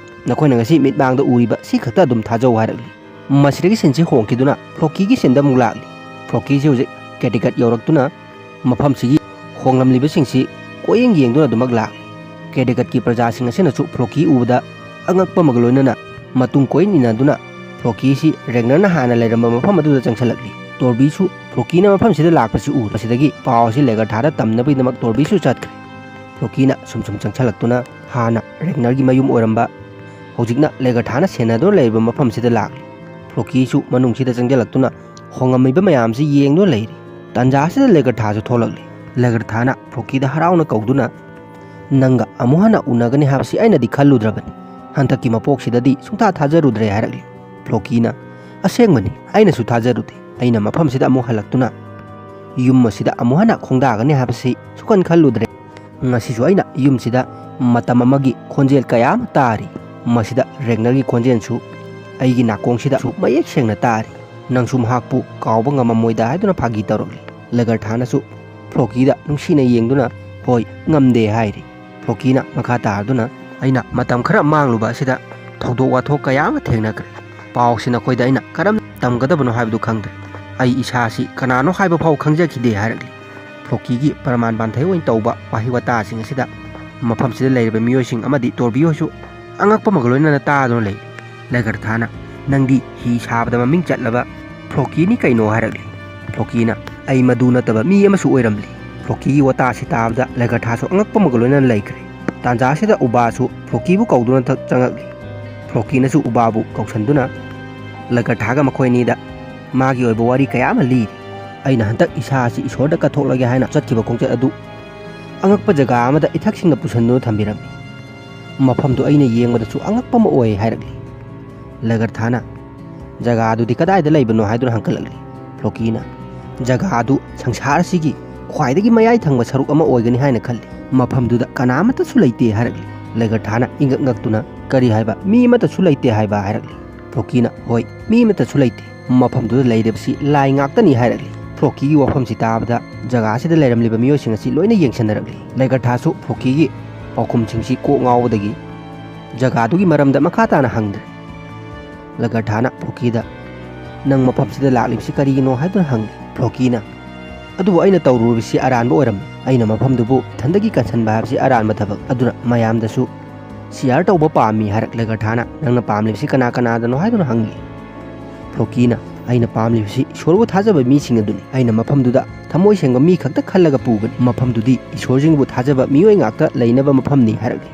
ꯅꯈꯣꯏꯅ ꯉꯁꯤ ꯃꯤꯠꯃꯥꯡꯗ ꯎꯔꯤꯕ ꯁꯤ ꯈꯛꯇ ꯑꯗꯨꯝ ꯊꯥꯖꯧ" ꯍꯥꯏꯔꯛꯂꯤ꯫ ꯃꯁꯤꯗꯒꯤ ꯁꯤꯟꯁꯤ ꯍꯣꯡꯈꯤꯗꯨꯅ ꯐ꯭ꯂꯣꯀꯤꯒꯤ ꯁꯤꯟꯗ ꯑꯃꯨꯛ ꯂꯥꯛꯂꯤ꯫ ꯐ꯭ꯂꯣꯀꯤꯁꯤ ꯍꯧꯖꯤꯛ ꯀꯦꯗꯤꯀꯠ ꯌꯧꯔꯛꯇꯨꯅ ꯃꯐꯝꯁꯤꯒꯤ ꯍꯣꯡꯂꯝꯂꯤꯕꯁꯤꯡꯁꯤ ꯀꯣꯏꯌꯦꯡ ꯌꯦꯡꯗꯨꯅ ꯑꯗꯨꯃꯛ ꯂꯥꯛꯂꯤ꯫ ꯀꯦꯗꯤꯀꯠꯀꯤ ꯄ꯭ꯔꯖꯥꯁꯤꯡ ꯑꯁꯤꯅꯁꯨ ꯐ꯭ꯂꯣꯀꯤ ꯎꯕꯗ ꯑꯉꯛꯄ ꯑꯃꯒ ꯂꯣꯏꯅꯅ ꯃꯇꯨꯡ ꯀꯣꯏꯅ ꯏꯟꯅꯗꯨꯅ ꯐ꯭ꯂꯣꯀꯤꯁꯤ ꯔꯦꯒꯅꯔꯅ ꯍꯥꯟꯅ ꯂꯩꯔꯝꯕ ꯃꯐꯝ ꯑꯗꯨꯗ ꯆꯪꯁꯤꯜꯂꯛꯂꯤ꯫ ꯇꯣꯔꯕꯤꯁꯨ ꯐ꯭ꯂꯣꯀꯤꯅ ꯃꯐꯝꯁꯤꯗ ꯂꯥꯛꯄꯁꯤ ꯎꯔꯦ꯫ ꯃꯁꯤꯗꯒꯤ ꯄꯥꯎ ꯑꯁꯤ ꯂꯦꯒꯔꯊꯥꯗ ꯇꯝꯅꯕꯒꯤꯗꯃꯛ ꯇꯣꯔꯕꯤꯁꯨ ꯆꯠꯈ꯭ꯔꯦ꯫ ꯐ꯭ꯂꯣꯀꯤꯅ ꯁꯨꯝ ꯁꯨꯝ ꯆꯪꯁꯤꯜꯂꯛꯇꯨꯅ ꯍꯥꯟꯅ ꯔꯦꯒꯅꯔꯒꯤ ꯃꯌꯨꯝ ꯑꯣꯏꯔꯝꯕ, ꯍꯧꯖꯤꯛꯅ ꯂꯦꯒꯔꯊꯥꯅ ꯁꯦꯟꯅꯗꯨꯅ ꯂꯩꯔꯤꯕ ꯃꯐꯝꯁꯤꯗ ꯂꯥꯛꯂꯤ꯫ ꯐ꯭ꯂꯣꯀꯤꯁꯨ ꯃꯅꯨꯡꯁꯤꯗ ꯆꯪꯁꯤꯜꯂꯛꯇꯨꯅ ꯍꯣꯡꯉꯝꯃꯤꯕ ꯃꯌꯥꯝꯁꯤ ꯌꯦꯡꯗꯨꯅ ꯂꯩꯔꯤ꯫ ꯇꯥꯟꯖꯥ ꯑꯁꯤꯗ ꯂꯦꯒꯔꯊꯥꯁꯨ ꯊꯣꯛꯂꯛꯂꯤ꯫ ꯂꯦꯒꯔꯊꯥꯅ ꯐ꯭ꯂꯣꯀꯤꯗ ꯍꯔꯥꯎꯅ ꯀꯧꯗꯨꯅ, "ꯅꯪꯒ ꯑꯃꯨꯛ ꯍꯟꯅ ꯎꯅꯒꯅꯤ ꯍꯥꯏꯕꯁꯤ ꯑꯩꯅꯗꯤ ꯈꯜꯂꯨꯗ꯭ꯔꯕꯅꯤ꯫ ꯍꯟꯗꯛꯀꯤ ꯃꯄꯣꯛꯁꯤꯗꯗꯤ ꯁꯨꯡꯊꯥ ꯊꯥꯖꯔꯨꯗ꯭ꯔꯦ" ꯍꯥꯏꯔꯛꯂꯤ꯫ ꯐ꯭ꯂꯣꯀꯤꯅ, "ꯑꯁꯦꯡꯕꯅꯤ, ꯑꯩꯅꯁꯨ ꯊꯥꯖꯔꯨꯗꯦ꯫ ꯑꯩꯅ ꯃꯐꯝꯁꯤꯗ ꯑꯃꯨꯛ ꯍꯜꯂꯛꯇꯨꯅ ꯌꯨꯝ ꯑꯁꯤꯗ ꯑꯃꯨꯛ ꯍꯟꯅ ꯈꯣꯡꯗꯥꯒꯅꯤ ꯍꯥꯏꯕꯁꯤ ꯁꯨꯛꯈꯟ ꯈꯜꯂꯨꯗ꯭ꯔꯦ꯫ ꯉꯁꯤꯁꯨ ꯑꯩꯅ ꯌꯨꯝꯁꯤꯗ ꯃꯇꯝ ꯑꯃꯒꯤ ꯈꯣꯟꯖꯦꯜ ꯀꯌꯥ ꯑꯃ ꯇꯥꯔꯤ꯫ ꯃꯁꯤꯗ ꯔꯦꯒꯅꯔꯒꯤ ꯈꯣꯟꯖꯦꯜꯁꯨ ꯑꯩꯒꯤ ꯅꯥꯀꯣꯡꯁꯤꯗꯁꯨ ꯃꯌꯦꯛ ꯁꯦꯡꯅ ꯇꯥꯔꯤ꯫ ꯅꯪꯁꯨ ꯃꯍꯥꯛꯄꯨ ꯀꯥꯎꯕ ꯉꯝꯃꯝꯃꯣꯏꯗ" ꯍꯥꯏꯗꯨꯅ ꯐꯥꯒꯤ ꯇꯧꯔꯛꯂꯤ꯫ ꯂꯦꯒꯔꯊꯥꯅꯁꯨ ꯐ꯭ꯂꯣꯀꯤꯗ ꯅꯨꯡꯁꯤꯅ ꯌꯦꯡꯗꯨꯅ, "ꯍꯣꯏ, ꯉꯝꯗꯦ" ꯍꯥꯏꯔꯤ꯫ ꯐ꯭ꯂꯣꯀꯤꯅ ꯃꯈꯥ ꯇꯥꯔꯗꯨꯅ, "ꯑꯩꯅ ꯃꯇꯝ ꯈꯔ ꯃꯥꯡꯂꯨꯕ ꯑꯁꯤꯗ ꯊꯧꯗꯣꯛ ꯋꯥꯊꯣꯛ ꯀꯌꯥ ꯑꯃ ꯊꯦꯡꯅꯈ꯭ꯔꯦ꯫ ꯄꯥꯎꯁꯤ ꯅꯈꯣꯏꯗ ꯑꯩꯅ ꯀꯔꯝꯅ ꯇꯝꯒꯗꯕꯅꯣ ꯍꯥꯏꯕꯗꯨ ꯈꯪꯗ꯭ꯔꯦ꯫ ꯑꯩ ꯏꯁꯥꯁꯤ ꯀꯅꯥꯅꯣ ꯍꯥꯏꯕ ꯐꯥꯎ ꯈꯪꯖꯈꯤꯗꯦ" ꯍꯥꯏꯔꯛꯂꯤ꯫ ꯐ꯭ꯂꯣꯀꯤꯒꯤ ꯄ꯭ꯔꯃꯥꯟ ꯄꯥꯟꯊꯩ ꯑꯣꯏꯅ ꯇꯧꯕ ꯋꯥꯍꯩ ꯋꯥꯇꯥꯁꯤꯡ ꯑꯁꯤꯗ ꯃꯐꯝꯁꯤꯗ ꯂꯩꯔꯤꯕ ꯃꯤꯑꯣꯏꯁꯤꯡ ꯑꯃꯗꯤ ꯇꯣꯔꯕꯤ ꯍꯣꯏꯁꯨ ꯑꯉꯛꯄ ꯑꯃꯒ ꯂꯣꯏꯅꯅ ꯇꯥꯗꯨꯅ ꯂꯩ꯫ ꯂꯒꯔꯊꯥꯅ, "ꯅꯪꯗꯤ ꯍꯤ ꯁꯥꯕꯗ ꯃꯃꯤꯡ ꯆꯠꯂꯕ ꯐ꯭ꯂꯣꯀꯤꯅꯤ ꯀꯩꯅꯣ?" ꯍꯥꯏꯔꯛꯂꯤ꯫ ꯐ꯭ꯂꯣꯀꯤꯅ, "ꯑꯩ ꯃꯗꯨ ꯅꯠꯇꯕ ꯃꯤ ꯑꯃꯁꯨ ꯑꯣꯏꯔꯝꯂꯤ꯫" ꯐ꯭ꯂꯣꯀꯤꯒꯤ ꯋꯥꯇꯥꯁꯤ ꯇꯥꯕꯗ ꯂꯒꯔꯊꯥꯁꯨ ꯑꯉꯛꯄ ꯑꯃꯒ ꯂꯣꯏꯅꯅ ꯂꯩꯈ꯭ꯔꯦ꯫ ꯇꯥꯟꯖꯥꯁꯤꯗ ꯎꯕꯥꯁꯨ ꯐ꯭ꯂꯣꯀꯤꯕꯨ ꯀꯧꯗꯨꯅ ꯊꯛ-, ꯆꯪꯉꯛꯂꯤ꯫ ꯐ꯭ꯂꯣꯀꯤꯅꯁꯨ ꯎꯕꯥꯕꯨ ꯀꯧꯁꯟꯗꯨꯅ ꯂꯒꯔꯊꯥꯒ ꯃꯈꯣꯏ ꯑꯅꯤꯗ ꯃꯥꯒꯤ ꯑꯣꯏꯕ ꯋꯥꯔꯤ ꯀꯌꯥ ꯑꯃ ꯂꯤꯔꯤ꯫ "ꯑꯩꯅ ꯍꯟꯗꯛ ꯏꯁꯥ ꯑꯁꯤ ꯏꯁꯣꯔꯗ ꯀꯠꯊꯣꯛꯂꯒꯦ ꯍꯥꯏꯅ ꯆꯠꯈꯤꯕ ꯈꯣꯡꯆꯠ ꯑꯗꯨ ꯑꯉꯛꯄ ꯖꯒꯥ ꯑꯃꯗ ꯏꯊꯛꯁꯤꯡꯅ ꯄꯨꯁꯟꯗꯨꯅ ꯊꯝꯕꯤꯔꯝꯃꯤ꯫ ꯃꯐꯝꯗꯨ ꯑꯩꯅ ꯌꯦꯡꯕꯗꯁꯨ ꯑꯉꯛꯄ ꯑꯃ ꯑꯣꯏ" ꯍꯥꯏꯔꯛꯂꯤ꯫ ꯂꯒꯔꯊꯥꯅ, "ꯖꯒꯥ ꯑꯗꯨꯗꯤ ꯀꯗꯥꯏꯗ ꯂꯩꯕꯅꯣ?" ꯍꯥꯏꯗꯨꯅ ꯍꯪꯒꯠꯂꯛꯂꯤ꯫ ꯐ꯭ꯂꯣꯀꯤꯅ, "ꯖꯒꯥ ꯑꯗꯨ ꯁꯪꯁꯥꯔ ꯑꯁꯤꯒꯤ ꯈ꯭ꯋꯥꯏꯗꯒꯤ ꯃꯌꯥꯏ ꯊꯪꯕ ꯁꯔꯨꯛ ꯑꯃ ꯑꯣꯏꯒꯅꯤ ꯍꯥꯏꯅ ꯈꯜꯂꯤ꯫ ꯃꯐꯝꯗꯨꯗ ꯀꯅꯥꯃꯠꯇꯁꯨ ꯂꯩꯇꯦ" ꯍꯥꯏꯔꯛꯂꯤ꯫ ꯂꯒꯔꯊꯥꯅ ꯏꯪꯉꯛ ꯉꯛꯇꯨꯅ, "ꯀꯔꯤ ꯍꯥꯏꯕ? ꯃꯤ ꯑꯃꯠꯇꯁꯨ ꯂꯩꯇꯦ ꯍꯥꯏꯕ?" ꯍꯥꯏꯔꯛꯂꯤ꯫ ꯐ꯭ꯂꯣꯀꯤꯅ, "ꯍꯣꯏ, ꯃꯤ ꯑꯃꯠꯇꯁꯨ ꯂꯩꯇꯦ꯫ ꯃꯐꯝꯗꯨꯗ ꯂꯩꯔꯤꯕꯁꯤ ꯂꯥꯏ ꯉꯥꯛꯇꯅꯤ" ꯍꯥꯏꯔꯛꯂꯤ꯫ ꯐ꯭ꯂꯣꯀꯤꯒꯤ ꯋꯥꯐꯝꯁꯤ ꯇꯥꯕꯗ ꯖꯒꯥ ꯑꯁꯤꯗ ꯂꯩꯔꯝꯂꯤꯕ ꯃꯤꯑꯣꯏꯁꯤꯡ ꯑꯁꯤ ꯂꯣꯏꯅ ꯌꯦꯡꯁꯤꯟꯅꯔꯛꯂꯤ꯫ ꯂꯒꯔꯊꯥꯁꯨ ꯐ꯭ꯂꯣꯀꯤꯒꯤ ꯄꯥꯎꯈꯨꯝꯁꯤꯡꯁꯤ ꯀꯣꯛ ꯉꯥꯎꯕꯗꯒꯤ ꯖꯒꯥꯗꯨꯒꯤ ꯃꯔꯝꯗ ꯃꯈꯥ ꯇꯥꯅ ꯍꯪꯗ꯭ꯔꯦ꯫ ꯂꯒꯔꯊꯥꯅ ꯐ꯭ꯂꯣꯀꯤꯗ, "ꯅꯪ ꯃꯐꯝꯁꯤꯗ ꯂꯥꯛꯂꯤꯕꯁꯤ ꯀꯔꯤꯒꯤꯅꯣ?" ꯍꯥꯏꯗꯨꯅ ꯍꯪꯂꯤ꯫ ꯐ꯭ꯂꯣꯀꯤꯅ, "ꯑꯗꯨꯕꯨ ꯑꯩꯅ ꯇꯧꯔꯨꯔꯤꯕꯁꯤ ꯑꯔꯥꯟꯕ ꯑꯣꯏꯔꯝꯃꯤ꯫ ꯑꯩꯅ ꯃꯐꯝꯗꯨꯕꯨ ꯏꯊꯟꯗꯒꯤ ꯀꯟꯁꯟꯕ ꯍꯥꯏꯕꯁꯤ ꯑꯔꯥꯟꯕ ꯊꯕꯛ꯫ ꯑꯗꯨꯅ ꯃꯌꯥꯝꯗꯁꯨ ꯁꯤꯌꯥꯔ ꯇꯧꯕ ꯄꯥꯝꯃꯤ" ꯍꯥꯏꯔꯛ꯫ ꯂꯒꯔꯊꯥꯅ, "ꯅꯪꯅ ꯄꯥꯝꯂꯤꯕꯁꯤ ꯀꯅꯥ ꯀꯅꯥꯗꯅꯣ?" ꯍꯥꯏꯗꯨꯅ ꯍꯪꯂꯤ꯫ ꯐ꯭ꯂꯣꯀꯤꯅ, "ꯑꯩꯅ ꯄꯥꯝꯂꯤꯕꯁꯤ ꯏꯁꯣꯔꯕꯨ ꯊꯥꯖꯕ ꯃꯤꯁꯤꯡ ꯑꯗꯨꯅꯤ꯫ ꯑꯩꯅ ꯃꯐꯝꯗꯨꯗ ꯊꯃꯣꯏ ꯁꯦꯡꯕ ꯃꯤ ꯈꯛꯇ ꯈꯜꯂꯒ ꯄꯨꯒꯅꯤ꯫ ꯃꯐꯝꯗꯨꯗꯤ ꯏꯁꯣꯔꯁꯤꯡꯕꯨ ꯊꯥꯖꯕ ꯃꯤꯑꯣꯏ ꯉꯥꯛꯇ ꯂꯩꯅꯕ ꯃꯐꯝꯅꯤ" ꯍꯥꯏꯔꯛꯂꯤ꯫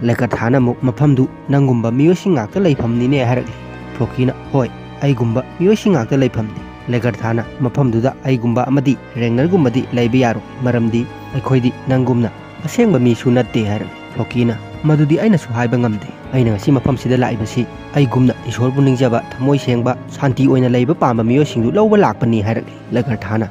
ꯂꯒꯔꯊꯥꯅ ꯑꯃꯨꯛ, "ꯃꯐꯝꯗꯨ ꯅꯪꯒꯨꯝꯕ ꯃꯤꯑꯣꯏꯁꯤꯡ ꯉꯥꯛꯇ ꯂꯩꯐꯝꯅꯤꯅꯦ" ꯍꯥꯏꯔꯛꯂꯤ꯫ ꯐ꯭ꯂꯣꯀꯤꯅ, "ꯍꯣꯏ, ꯑꯩꯒꯨꯝꯕ ꯃꯤꯑꯣꯏꯁꯤꯡ ꯉꯥꯛꯇ ꯂꯩꯐꯝꯅꯤ꯫" ꯂꯒꯔꯊꯥꯅ, "ꯃꯐꯝꯗꯨꯗ ꯑꯩꯒꯨꯝꯕ ꯑꯃꯗꯤ ꯔꯦꯡꯅꯔꯒꯨꯝꯕꯗꯤ ꯂꯩꯕ ꯌꯥꯔꯣꯏ, ꯃꯔꯝꯗꯤ ꯑꯩꯈꯣꯏꯗꯤ ꯅꯪꯒꯨꯝꯅ ꯑꯁꯦꯡꯕ ꯃꯤꯁꯨ ꯅꯠꯇꯦ" ꯍꯥꯏꯔꯛꯂꯤ꯫ ꯐ꯭ꯂꯣꯀꯤꯅ, "ꯃꯗꯨꯗꯤ ꯑꯩꯅꯁꯨ ꯍꯥꯏꯕ ꯉꯝꯗꯦ꯫ ꯑꯩꯅ ꯉꯁꯤ ꯃꯐꯝꯁꯤꯗ ꯂꯥꯛꯏꯕꯁꯤ ꯑꯩꯒꯨꯝꯅ ꯏꯁꯣꯔꯕꯨ ꯅꯤꯡꯖꯕ, ꯊꯃꯣꯏ ꯁꯦꯡꯕ, ꯁꯥꯟꯇꯤ ꯑꯣꯏꯅ ꯂꯩꯕ ꯄꯥꯝꯕ ꯃꯤꯑꯣꯏꯁꯤꯡꯗꯨ ꯂꯧꯕ ꯂꯥꯛꯄꯅꯤ" ꯍꯥꯏꯔꯛꯂꯤ꯫ ꯂꯒꯔꯊꯥꯅ,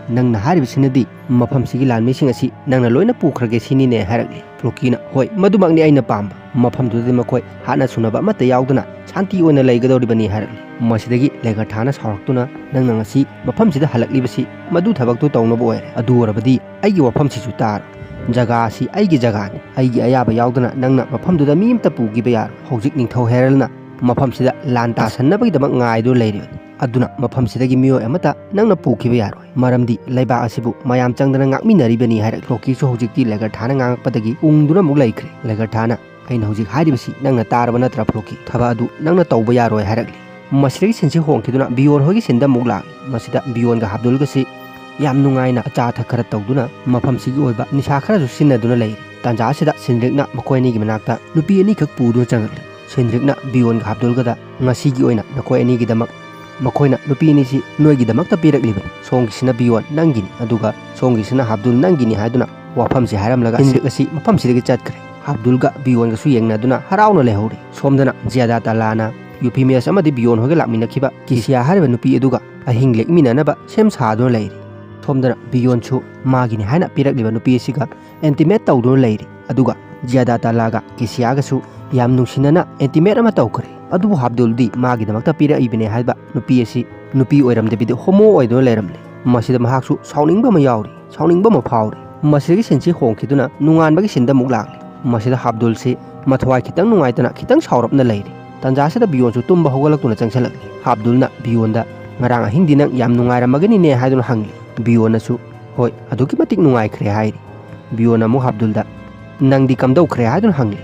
"ꯅꯪꯅ ꯍꯥꯏꯔꯤꯕꯁꯤꯅꯗꯤ ꯃꯐꯝꯁꯤꯒꯤ ꯂꯥꯟꯃꯤꯁꯤꯡ ꯑꯁꯤ ꯅꯪꯅ ꯂꯣꯏꯅ ꯄꯨꯈ꯭ꯔꯒꯦ ꯁꯤꯅꯤꯅꯦ?" ꯍꯥꯏꯔꯛꯂꯤ꯫ ꯐ꯭ꯂꯣꯀꯤꯅ, "ꯍꯣꯏ, ꯃꯗꯨꯃꯛꯅꯤ ꯑꯩꯅ ꯄꯥꯝꯕ꯫ ꯃꯐꯝꯗꯨꯗꯗꯤ ꯃꯈꯣꯏ ꯍꯥꯠꯅ ꯁꯨꯅꯕ ꯑꯃꯠꯇ ꯌꯥꯎꯗꯅ ꯁꯥꯟꯇꯤ ꯑꯣꯏꯅ ꯂꯩꯒꯗꯧꯔꯤꯕꯅꯤ" ꯍꯥꯏꯔꯛꯂꯤ꯫ ꯃꯁꯤꯗꯒꯤ ꯂꯒꯔꯊꯥꯅ ꯁꯥꯎꯔꯛꯇꯨꯅ, "ꯅꯪꯅ ꯉꯁꯤ ꯃꯐꯝꯁꯤꯗ ꯍꯜꯂꯛꯂꯤꯕꯁꯤ ꯃꯗꯨ ꯊꯕꯛꯇꯨ ꯇꯧꯅꯕ ꯑꯣꯏꯔꯦ꯫ ꯑꯗꯨ ꯑꯣꯏꯔꯕꯗꯤ ꯑꯩꯒꯤ ꯋꯥꯐꯝꯁꯤꯁꯨ ꯇꯥꯔꯣ꯫ ꯖꯒꯥ ꯑꯁꯤ ꯑꯩꯒꯤ ꯖꯒꯥꯅꯤ꯫ ꯑꯩꯒꯤ ꯑꯌꯥꯕ ꯌꯥꯎꯗꯅ ꯅꯪꯅ ꯃꯐꯝꯗꯨꯗ ꯃꯤ ꯑꯃꯠꯇ ꯄꯨꯈꯤꯕ ꯌꯥꯔꯣꯏ꯫ ꯍꯧꯖꯤꯛ ꯅꯤꯡꯊꯧ ꯍꯦꯔꯜꯅ ꯃꯐꯝꯁꯤꯗ ꯂꯥꯟ ꯇꯥꯁꯟꯅꯕꯒꯤꯗꯃꯛ ꯉꯥꯏꯗꯨꯅ ꯂꯩꯔꯤꯕꯅꯤ꯫ ꯑꯗꯨꯅ ꯃꯐꯝꯁꯤꯗꯒꯤ ꯃꯤꯑꯣꯏ ꯑꯃꯠꯇ ꯅꯪꯅ ꯄꯨꯈꯤꯕ ꯌꯥꯔꯣꯏ, ꯃꯔꯝꯗꯤ ꯂꯩꯕꯥꯛ ꯑꯁꯤꯕꯨ ꯃꯌꯥꯝ ꯆꯪꯗꯅ ꯉꯥꯛꯃꯤꯟꯅꯔꯤꯕꯅꯤ ꯍꯥꯏꯔꯛꯂꯤ꯫ ꯐ꯭ꯂꯣꯀꯤꯁꯨ ꯍꯧꯖꯤꯛꯇꯤ ꯂꯦꯒꯔꯊꯥꯅ ꯉꯥꯡꯉꯛꯄꯗꯒꯤ ꯎꯪꯗꯨꯅ ꯑꯃꯨꯛ ꯂꯩꯈ꯭ꯔꯦ꯫ ꯂꯦꯒꯔꯊꯥꯅ, "ꯑꯩꯅ ꯍꯧꯖꯤꯛ ꯍꯥꯏꯔꯤꯕꯁꯤ ꯅꯪꯅ ꯇꯥꯔꯕ ꯅꯠꯇ꯭ꯔꯥ ꯐ꯭ꯂꯣꯀꯤ? ꯊꯕꯛ ꯑꯗꯨ ꯅꯪꯅ ꯇꯧꯕ ꯌꯥꯔꯣꯏ" ꯍꯥꯏꯔꯛꯂꯤ꯫ ꯃꯁꯤꯗꯒꯤ ꯁꯤꯟꯁꯤ ꯍꯣꯡꯈꯤꯗꯨꯅ ꯕꯤꯌꯣꯟ ꯍꯣꯏꯒꯤ ꯁꯤꯟꯗ ꯑꯃꯨꯛ ꯂꯥꯛꯂꯤ꯫ ꯃꯁꯤꯗ ꯕꯤꯌꯣꯟꯒ ꯍꯥꯞꯗꯨꯜꯒꯁꯤ ꯌꯥꯝ ꯅꯨꯡꯉꯥꯏꯅ ꯑꯆꯥ ꯑꯊꯛ ꯈꯔ ꯇꯧꯗꯨꯅ ꯃꯐꯝꯁꯤꯒꯤ ꯑꯣꯏꯕ ꯅꯤꯁꯥ ꯈꯔꯁꯨ ꯁꯤꯖꯤꯟꯅꯗꯨꯅ ꯂꯩꯔꯤ꯫ ꯇꯥꯟꯖꯥ ꯑꯁꯤꯗ ꯁꯤꯟꯗ꯭ꯔꯤꯛꯅ ꯃꯈꯣꯏ ꯑꯅꯤꯒꯤ ꯃꯅꯥꯛꯇ ꯅꯨꯄꯤ ꯑꯅꯤꯈꯛ ꯄꯨꯗꯨꯅ ꯆꯪꯂꯛꯂꯤ꯫ ꯁꯤꯟꯗ꯭ꯔꯤꯛꯅ ꯕꯤꯌꯣꯟꯒ ꯍꯥꯞꯗꯨꯜꯒꯗ, "ꯉꯁꯤꯒꯤ ꯑꯣꯏꯅ ꯅꯈꯣꯏ ꯑꯅꯤꯒꯤꯗꯃꯛ, ꯃꯈꯣꯏꯅ ꯅꯨꯄꯤ ꯑꯅꯤꯁꯤ ꯅꯣꯏꯒꯤꯗꯃꯛꯇ ꯄꯤꯔꯛꯂꯤꯕꯅꯤ꯫ ꯁꯣꯝꯒꯤꯁꯤꯅ ꯕꯤꯌꯣꯟ ꯅꯪꯒꯤꯅꯤ, ꯑꯗꯨꯒ ꯁꯣꯝꯒꯤꯁꯤꯅ ꯍꯥꯞꯗꯨꯜ ꯅꯪꯒꯤꯅꯤ" ꯍꯥꯏꯗꯨꯅ ꯋꯥꯐꯝꯁꯤ ꯍꯥꯏꯔꯝꯂꯒ ꯁꯤꯟꯗ꯭ꯔꯤꯛ ꯑꯁꯤ ꯃꯐꯝꯁꯤꯗꯒꯤ ꯆꯠꯈ꯭ꯔꯦ꯫ ꯍꯥꯞꯗꯨꯜꯒ ꯕꯤꯌꯣꯟꯒꯁꯨ ꯌꯦꯡꯅꯗꯨꯅ ꯍꯔꯥꯎꯅ ꯂꯩꯍꯧꯔꯤ꯫ ꯁꯣꯝꯗꯅ ꯖꯤꯌꯥꯗꯥ ꯇꯥꯂꯥꯅ ꯌꯨꯐꯤꯃꯤꯌꯁ ꯑꯃꯗꯤ ꯕꯤꯌꯣꯟ ꯍꯣꯏꯒ ꯂꯥꯛꯃꯤꯟꯅꯈꯤꯕ ꯀꯤꯁꯤꯌꯥ ꯍꯥꯏꯔꯤꯕ ꯅꯨꯄꯤ ꯑꯗꯨꯒ ꯑꯍꯤꯡ ꯂꯦꯛꯃꯤꯟꯅꯅꯕ ꯁꯦꯝ ꯁꯥꯗꯨꯅ ꯂꯩꯔꯤ꯫ ꯁꯣꯝꯗꯅ ꯕꯤꯌꯣꯟꯁꯨ ꯃꯥꯒꯤꯅꯤ ꯍꯥꯏꯅ ꯄꯤꯔꯛꯂꯤꯕ ꯅꯨꯄꯤ ꯑꯁꯤꯒ ꯑꯦꯟꯇꯤꯃꯦꯠ ꯇꯧꯗꯨꯅ ꯂꯩꯔꯤ꯫ ꯑꯗꯨꯒ ꯖꯤꯌꯥꯗꯥ ꯇꯥꯂꯥꯒ ꯀꯤꯁꯤꯌꯥꯒꯁꯨ ꯌꯥꯝ ꯅꯨꯡꯁꯤꯅꯅ ꯑꯦꯟꯇꯤꯃꯦꯠ ꯑꯃ ꯇꯧꯈ꯭ꯔꯦ꯫ ꯑꯗꯨꯕꯨ ꯍꯥꯞꯗꯨꯜꯗꯤ ꯃꯥꯒꯤꯗꯃꯛꯇ ꯄꯤꯔꯛꯏꯕꯅꯦ ꯍꯥꯏꯕ ꯅꯨꯄꯤ ꯑꯁꯤ ꯅꯨꯄꯤ ꯑꯣꯏꯔꯝꯗꯕꯤꯗ ꯍꯣꯃꯣ ꯑꯣꯏꯗꯨꯅ ꯂꯩꯔꯝꯂꯦ꯫ ꯃꯁꯤꯗ ꯃꯍꯥꯛꯁꯨ ꯁꯥꯎꯅꯤꯡꯕ ꯑꯃ ꯌꯥꯎꯔꯤ, ꯁꯥꯎꯅꯤꯡꯕ ꯑꯃ ꯐꯥꯎꯔꯤ꯫ ꯃꯁꯤꯗꯒꯤ ꯁꯤꯟꯁꯤ ꯍꯣꯡꯈꯤꯗꯨꯅ ꯅꯨꯡꯉꯥꯟꯕꯒꯤ ꯁꯤꯟꯗ ꯑꯃꯨꯛ ꯂꯥꯛꯂꯤ꯫ ꯃꯁꯤꯗ ꯍꯥꯞꯗꯨꯜꯁꯤ ꯃꯊꯋꯥꯏ ꯈꯤꯇꯪ ꯅꯨꯡꯉꯥꯏꯇꯅ ꯈꯤꯇꯪ ꯁꯥꯎꯔꯞꯅ ꯂꯩꯔꯤ꯫ ꯇꯥꯟꯖꯥꯁꯤꯗ ꯕꯤꯌꯣꯟꯁꯨ ꯇꯨꯝꯕ ꯍꯧꯒꯠꯂꯛꯇꯨꯅ ꯆꯪꯁꯤꯜꯂꯛꯂꯤ꯫ ꯍꯥꯞꯗꯨꯜꯅ ꯕꯤꯌꯣꯟꯗ, "ꯉꯔꯥꯡ ꯑꯍꯤꯡꯗꯤ ꯅꯪ ꯌꯥꯝ ꯅꯨꯡꯉꯥꯏꯔꯝꯃꯒꯅꯤꯅꯦ" ꯍꯥꯏꯗꯨꯅ ꯍꯪꯂꯤ꯫ ꯕꯤꯌꯣꯟꯅꯁꯨ, "ꯍꯣꯏ, ꯑꯗꯨꯛꯀꯤ ꯃꯇꯤꯛ ꯅꯨꯡꯉꯥꯏꯈ꯭ꯔꯦ" ꯍꯥꯏꯔꯤ꯫ ꯕꯤꯌꯣꯟꯅ ꯑꯃꯨꯛ ꯍꯥꯞꯗꯨꯜꯗ, "ꯅꯪꯗꯤ ꯀꯝꯗꯧꯈ꯭ꯔꯦ?" ꯍꯥꯏꯗꯨꯅ ꯍꯪꯂꯤ꯫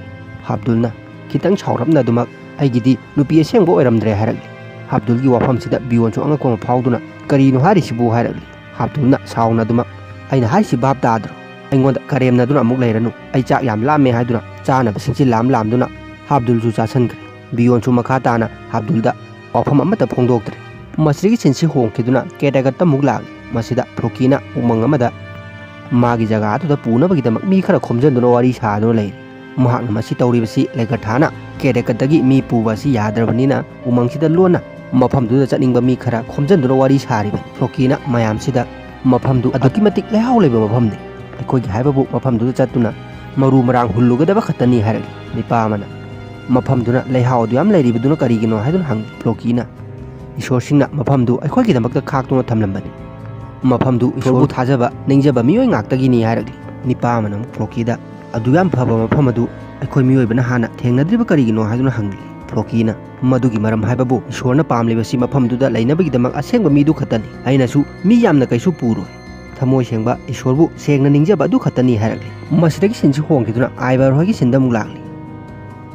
ꯍꯥꯞꯗꯨꯜꯅ ꯈꯤꯇꯪ ꯁꯥꯎꯔꯞꯅ ꯑꯗꯨꯃꯛ, "ꯑꯩꯒꯤꯗꯤ ꯅꯨꯄꯤ ꯑꯁꯦꯡꯕ ꯑꯣꯏꯔꯝꯗ꯭ꯔꯦ" ꯍꯥꯏꯔꯛꯂꯤ꯫ ꯍꯥꯞꯗꯨꯜꯒꯤ ꯋꯥꯐꯝꯁꯤꯗ ꯕꯤꯌꯣꯟꯁꯨ ꯑꯉꯛꯄ ꯑꯃ ꯐꯥꯎꯗꯨꯅ, "ꯀꯔꯤꯅꯣ ꯍꯥꯏꯔꯤꯁꯤꯕꯨ?" ꯍꯥꯏꯔꯛꯂꯤ꯫ ꯍꯥꯞꯗꯨꯜꯅ ꯁꯥꯎꯅ ꯑꯗꯨꯃꯛ, "ꯑꯩꯅ ꯍꯥꯏꯔꯤꯁꯤ ꯚꯥꯞ ꯇꯥꯗ꯭ꯔꯣ? ꯑꯩꯉꯣꯟꯗ ꯀꯔꯦꯝꯅꯗꯨꯅ ꯑꯃꯨꯛ ꯂꯩꯔꯅꯨ꯫ ꯑꯩ ꯆꯥꯛ ꯌꯥꯝ ꯂꯥꯝꯃꯦ" ꯍꯥꯏꯗꯨꯅ ꯆꯥꯅꯕꯁꯤꯡꯁꯤ ꯂꯥꯝ ꯂꯥꯝꯗꯨꯅ ꯍꯥꯞꯗꯨꯜꯁꯨ ꯆꯥꯁꯤꯟꯈ꯭ꯔꯦ꯫ ꯕꯤꯌꯣꯟꯁꯨ ꯃꯈꯥ ꯇꯥꯅ ꯍꯥꯞꯗꯨꯜꯗ ꯋꯥꯐꯝ ꯑꯃꯠꯇ ꯐꯣꯡꯗꯣꯛꯇ꯭ꯔꯦ꯫ ꯃꯁꯤꯗꯒꯤ ꯁꯤꯟꯁꯤ ꯍꯣꯡꯈꯤꯗꯨꯅ ꯀꯦꯗꯥꯒꯠꯇ ꯑꯃꯨꯛ ꯂꯥꯛꯂꯤ꯫ ꯃꯁꯤꯗ ꯐ꯭ꯂꯣꯀꯤꯅ ꯎꯃꯪ ꯑꯃꯗ ꯃꯥꯒꯤ ꯖꯒꯥ ꯑꯗꯨꯗ ꯄꯨꯅꯕꯒꯤꯗꯃꯛ ꯃꯤ ꯈꯔ ꯈꯣꯝꯖꯤꯟꯗꯨꯅ ꯋꯥꯔꯤ ꯁꯥꯗꯨꯅ ꯂꯩꯔꯤ꯫ ꯃꯍꯥꯛꯅ ꯃꯁꯤ ꯇꯧꯔꯤꯕꯁꯤ ꯂꯦꯒꯔꯊꯥꯅ ꯀꯦꯗꯥꯒꯠꯇꯒꯤ ꯃꯤ ꯄꯨꯕ ꯑꯁꯤ ꯌꯥꯗ꯭ꯔꯕꯅꯤꯅ ꯎꯃꯪꯁꯤꯗ ꯂꯣꯟꯅ ꯃꯐꯝꯗꯨꯗ ꯆꯠꯅꯤꯡꯕ ꯃꯤ ꯈꯔ ꯈꯣꯝꯖꯤꯟꯗꯨꯅ ꯋꯥꯔꯤ ꯁꯥꯔꯤꯕꯅꯤ꯫ ꯐ꯭ꯂꯣꯀꯤꯅ ꯃꯌꯥꯝꯁꯤꯗ, "ꯃꯐꯝꯗꯨ ꯑꯗꯨꯛꯀꯤ ꯃꯇꯤꯛ ꯂꯩꯍꯥꯎ ꯂꯩꯕ ꯃꯐꯝꯅꯤ꯫ ꯑꯩꯈꯣꯏꯒꯤ ꯍꯥꯏꯕꯕꯨ ꯃꯐꯝꯗꯨꯗ ꯆꯠꯇꯨꯅ ꯃꯔꯨ ꯃꯔꯥꯡ ꯍꯨꯜꯂꯨꯒꯗꯕ ꯈꯛꯇꯅꯤ" ꯍꯥꯏꯔꯛꯂꯤ꯫ ꯅꯤꯄꯥ ꯑꯃꯅ, "ꯃꯐꯝꯗꯨꯅ ꯂꯩꯍꯥꯎ ꯑꯗꯨ ꯌꯥꯝ ꯂꯩꯔꯤꯕꯗꯨꯅ ꯀꯔꯤꯒꯤꯅꯣ?" ꯍꯥꯏꯗꯨꯅ ꯍꯪꯂꯤ꯫ ꯐ꯭ꯂꯣꯀꯤꯅ, "ꯏꯁꯣꯔꯁꯤꯡꯅ ꯃꯐꯝꯗꯨ ꯑꯩꯈꯣꯏꯒꯤꯗꯃꯛꯇ ꯈꯥꯛꯇꯨꯅ ꯊꯝꯂꯝꯕꯅꯤ꯫ ꯃꯐꯝꯗꯨ ꯏꯁꯣꯔꯕꯨ ꯊꯥꯖꯕ, ꯅꯤꯡꯖꯕ ꯃꯤꯑꯣꯏ ꯉꯥꯛꯇꯒꯤꯅꯤ" ꯍꯥꯏꯔꯛꯂꯤ꯫ ꯅꯤꯄꯥ ꯑꯃꯅ ꯑꯃꯨꯛ ꯐ꯭ꯂꯣꯀꯤꯗ, "ꯑꯗꯨ ꯌꯥꯝ ꯐꯕ ꯃꯐꯝ ꯑꯗꯨ ꯑꯩꯈꯣꯏ ꯃꯤꯑꯣꯏꯕꯅ ꯍꯥꯟꯅ ꯊꯦꯡꯅꯗ꯭ꯔꯤꯕ ꯀꯔꯤꯒꯤꯅꯣ?" ꯍꯥꯏꯗꯨꯅ ꯍꯪꯂꯤ꯫ ꯐ꯭ꯂꯣꯀꯤꯅ, "ꯃꯗꯨꯒꯤ ꯃꯔꯝ ꯍꯥꯏꯕꯕꯨ ꯏꯁꯣꯔꯅ ꯄꯥꯝꯂꯤꯕꯁꯤ ꯃꯐꯝꯗꯨꯗ ꯂꯩꯅꯕꯒꯤꯗꯃꯛ ꯑꯁꯦꯡꯕ ꯃꯤꯗꯨ ꯈꯛꯇꯅꯤ꯫ ꯑꯩꯅꯁꯨ ꯃꯤ ꯌꯥꯝꯅ ꯀꯩꯁꯨ ꯄꯨꯔꯣꯏ꯫ ꯊꯃꯣꯏ ꯁꯦꯡꯕ ꯏꯁꯣꯔꯕꯨ ꯁꯦꯡꯅ ꯅꯤꯡꯖꯕ ꯑꯗꯨ ꯈꯛꯇꯅꯤ" ꯍꯥꯏꯔꯛꯂꯤ꯫ ꯃꯁꯤꯗꯒꯤ ꯁꯤꯟꯁꯤ ꯍꯣꯡꯈꯤꯗꯨꯅ ꯑꯥꯏꯕꯔ ꯍꯣꯏꯒꯤ ꯁꯤꯟꯗ ꯑꯃꯨꯛ ꯂꯥꯛꯂꯤ꯫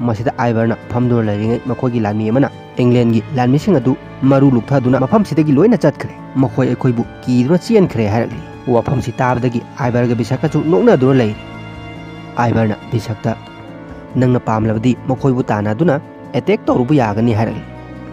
ꯃꯁꯤꯗ ꯑꯥꯏꯕꯔꯅ ꯐꯝꯗꯨꯅ ꯂꯩꯔꯤꯉꯩ ꯃꯈꯣꯏꯒꯤ ꯂꯥꯟꯃꯤ ꯑꯃꯅ ꯏꯪꯂꯦꯟꯒꯤ ꯂꯥꯟꯃꯤꯁꯤꯡ ꯑꯗꯨ ꯃꯔꯨ ꯂꯨꯛꯊꯗꯨꯅ ꯃꯐꯝꯁꯤꯗꯒꯤ ꯂꯣꯏꯅ ꯆꯠꯈ꯭ꯔꯦ꯫ "ꯃꯈꯣꯏ ꯑꯩꯈꯣꯏꯕꯨ ꯀꯤꯗꯨꯅ ꯆꯦꯟꯈ꯭ꯔꯦ" ꯍꯥꯏꯔꯛꯂꯤ꯫ ꯋꯥꯐꯝꯁꯤ ꯇꯥꯕꯗꯒꯤ ꯑꯥꯏꯕꯔꯒ ꯕꯤꯁꯛꯀꯁꯨ ꯅꯣꯛꯅꯗꯨꯅ ꯂꯩꯔꯤ꯫ ꯑꯥꯏꯕꯔꯅ ꯕꯤꯁꯛꯇ, "ꯅꯪꯅ ꯄꯥꯝꯂꯕꯗꯤ ꯃꯈꯣꯏꯕꯨ ꯇꯥꯟꯅꯗꯨꯅ ꯑꯦꯇꯦꯛ ꯇꯧꯔꯨꯕ ꯌꯥꯒꯅꯤ" ꯍꯥꯏꯔꯛꯂꯤ꯫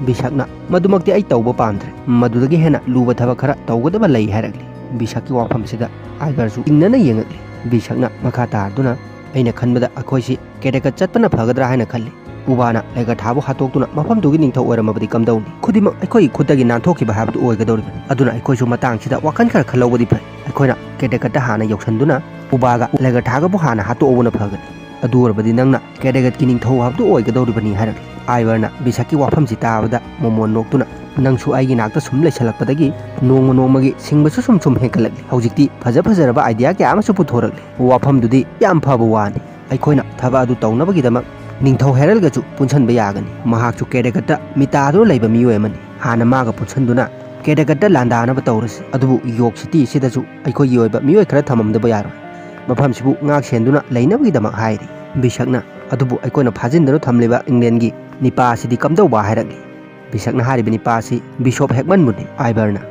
ꯕꯤꯁꯛꯅ, "ꯃꯗꯨꯃꯛꯇꯤ ꯑꯩ ꯇꯧꯕ ꯄꯥꯝꯗ꯭ꯔꯦ꯫ ꯃꯗꯨꯗꯒꯤ ꯍꯦꯟꯅ ꯂꯨꯕ ꯊꯕꯛ ꯈꯔ ꯇꯧꯒꯗꯕ ꯂꯩ" ꯍꯥꯏꯔꯛꯂꯤ꯫ ꯕꯤꯁꯛꯀꯤ ꯋꯥꯐꯝꯁꯤꯗ ꯑꯥꯏꯕꯔꯁꯨ ꯏꯪꯅꯅ ꯌꯦꯡꯉꯛꯂꯤ꯫ ꯕꯤꯁꯛꯅ ꯃꯈꯥ ꯇꯥꯔꯗꯨꯅ, "ꯑꯩꯅ ꯈꯟꯕꯗ ꯑꯩꯈꯣꯏꯁꯤ ꯀꯦꯗꯦꯀꯠ ꯆꯠꯄꯅ ꯐꯒꯗ꯭ꯔꯥ ꯍꯥꯏꯅ ꯈꯜꯂꯤ꯫ ꯎꯕꯥꯅ ꯂꯦꯒꯊꯥꯕꯨ ꯍꯥꯠꯇꯣꯛꯇꯨꯅ ꯃꯐꯝꯗꯨꯒꯤ ꯅꯤꯡꯊꯧ ꯑꯣꯏꯔꯝꯃꯕꯗꯤ ꯀꯝꯗꯧꯅꯤ? ꯈꯨꯗꯤꯡꯃꯛ ꯑꯩꯈꯣꯏꯒꯤ ꯈꯨꯠꯇꯒꯤ ꯅꯥꯟꯊꯣꯛꯈꯤꯕ ꯍꯥꯏꯕꯗꯨ ꯑꯣꯏꯒꯗꯧꯔꯤꯕꯅꯤ꯫ ꯑꯗꯨꯅ ꯑꯩꯈꯣꯏꯁꯨ ꯃꯇꯥꯡꯁꯤꯗ ꯋꯥꯈꯜ ꯈꯔ ꯈꯜꯍꯧꯕꯗꯤ ꯐꯩ꯫ ꯑꯩꯈꯣꯏꯅ ꯀꯦꯗꯦꯀꯠꯇ ꯍꯥꯟꯅ ꯌꯧꯁꯟꯗꯨꯅ ꯎꯕꯥꯒ ꯂꯦꯒꯊꯥꯒꯕꯨ ꯍꯥꯟꯅ ꯍꯥꯠꯇꯣꯛꯍꯧꯕꯅ ꯐꯒꯅꯤ꯫ ꯑꯗꯨ ꯑꯣꯏꯔꯕꯗꯤ ꯅꯪꯅ ꯀꯦꯗꯦꯀꯠꯀꯤ ꯅꯤꯡꯊꯧ ꯍꯥꯏꯕꯗꯨ ꯑꯣꯏꯒꯗꯧꯔꯤꯕꯅꯤ" ꯍꯥꯏꯔꯛꯂꯤ꯫ ꯑꯥꯏꯕꯔꯅ ꯕꯤꯁꯛꯀꯤ ꯋꯥꯐꯝꯁꯤ ꯇꯥꯕꯗ ꯃꯣꯃꯣꯟ ꯅꯣꯛꯇꯨꯅ, "ꯅꯪꯁꯨ ꯑꯩꯒꯤ ꯅꯥꯛꯇ ꯁꯨꯝ ꯂꯩꯁꯜꯂꯛꯄꯗꯒꯤ ꯅꯣꯡꯃ ꯅꯣꯡꯃꯒꯤ ꯁꯤꯡꯕꯁꯨ ꯁꯨꯝ ꯁꯨꯝ ꯍꯦꯟꯒꯠꯂꯛꯂꯤ꯫ ꯍꯧꯖꯤꯛꯇꯤ ꯐꯖ ꯐꯖꯔꯕ ꯑꯥꯏꯗꯤꯌꯥ ꯀꯌꯥ ꯑꯃꯁꯨ ꯄꯨꯊꯣꯔꯛꯂꯤ꯫ ꯋꯥꯐꯝꯗꯨꯗꯤ ꯌꯥꯝ ꯐꯕ ꯋꯥꯅꯤ꯫ ꯑꯩꯈꯣꯏꯅ ꯊꯕꯛ ꯑꯗꯨ ꯇꯧꯅꯕꯒꯤꯗꯃꯛ ꯅꯤꯡꯊꯧ ꯍꯦꯔꯜꯒꯁꯨ ꯄꯨꯟꯁꯤꯟꯕ ꯌꯥꯒꯅꯤ꯫ ꯃꯍꯥꯛꯁꯨ ꯀꯦꯗꯦꯀꯠꯇ ꯃꯤꯇꯥꯗꯨꯅ ꯂꯩꯕ ꯃꯤꯑꯣꯏ ꯑꯃꯅꯤ꯫ ꯍꯥꯟꯅ ꯃꯥꯒ ꯄꯨꯟꯁꯤꯟꯗꯨꯅ ꯀꯦꯗꯦꯀꯠꯇ ꯂꯥꯟꯗꯥꯅꯕ ꯇꯧꯔꯁꯤ꯫ ꯑꯗꯨꯕꯨ ꯌꯣꯔꯛ ꯁꯤꯇꯤ ꯑꯁꯤꯗꯁꯨ ꯑꯩꯈꯣꯏꯒꯤ ꯑꯣꯏꯕ ꯃꯤꯑꯣꯏ ꯈꯔ ꯊꯝꯃꯝꯗꯕ ꯌꯥꯔꯣꯏ꯫ ꯃꯐꯝꯁꯤꯕꯨ ꯉꯥꯛ ꯁꯦꯟꯗꯨꯅ ꯂꯩꯅꯕꯒꯤꯗꯃꯛ" ꯍꯥꯏꯔꯤ꯫ ꯕꯤꯁꯛꯅ, "ꯑꯗꯨꯕꯨ ꯑꯩꯈꯣꯏꯅ ꯐꯥꯖꯤꯟꯗꯨꯅ ꯊꯝꯂꯤꯕ ꯏꯪꯂꯦꯟꯒꯤ ꯅꯤꯄꯥ ꯑꯁꯤꯗꯤ ꯀꯝꯗꯧꯕ?" ꯍꯥꯏꯔꯛꯂꯤ꯫ ꯕꯤꯁꯛꯅ ꯍꯥꯏꯔꯤꯕ ꯅꯤꯄꯥ ꯑꯁꯤ ꯕꯤꯁꯣꯞ ꯍꯦꯛꯃꯟꯕꯨꯅꯤ꯫ ꯑꯥꯏꯕꯔꯅ,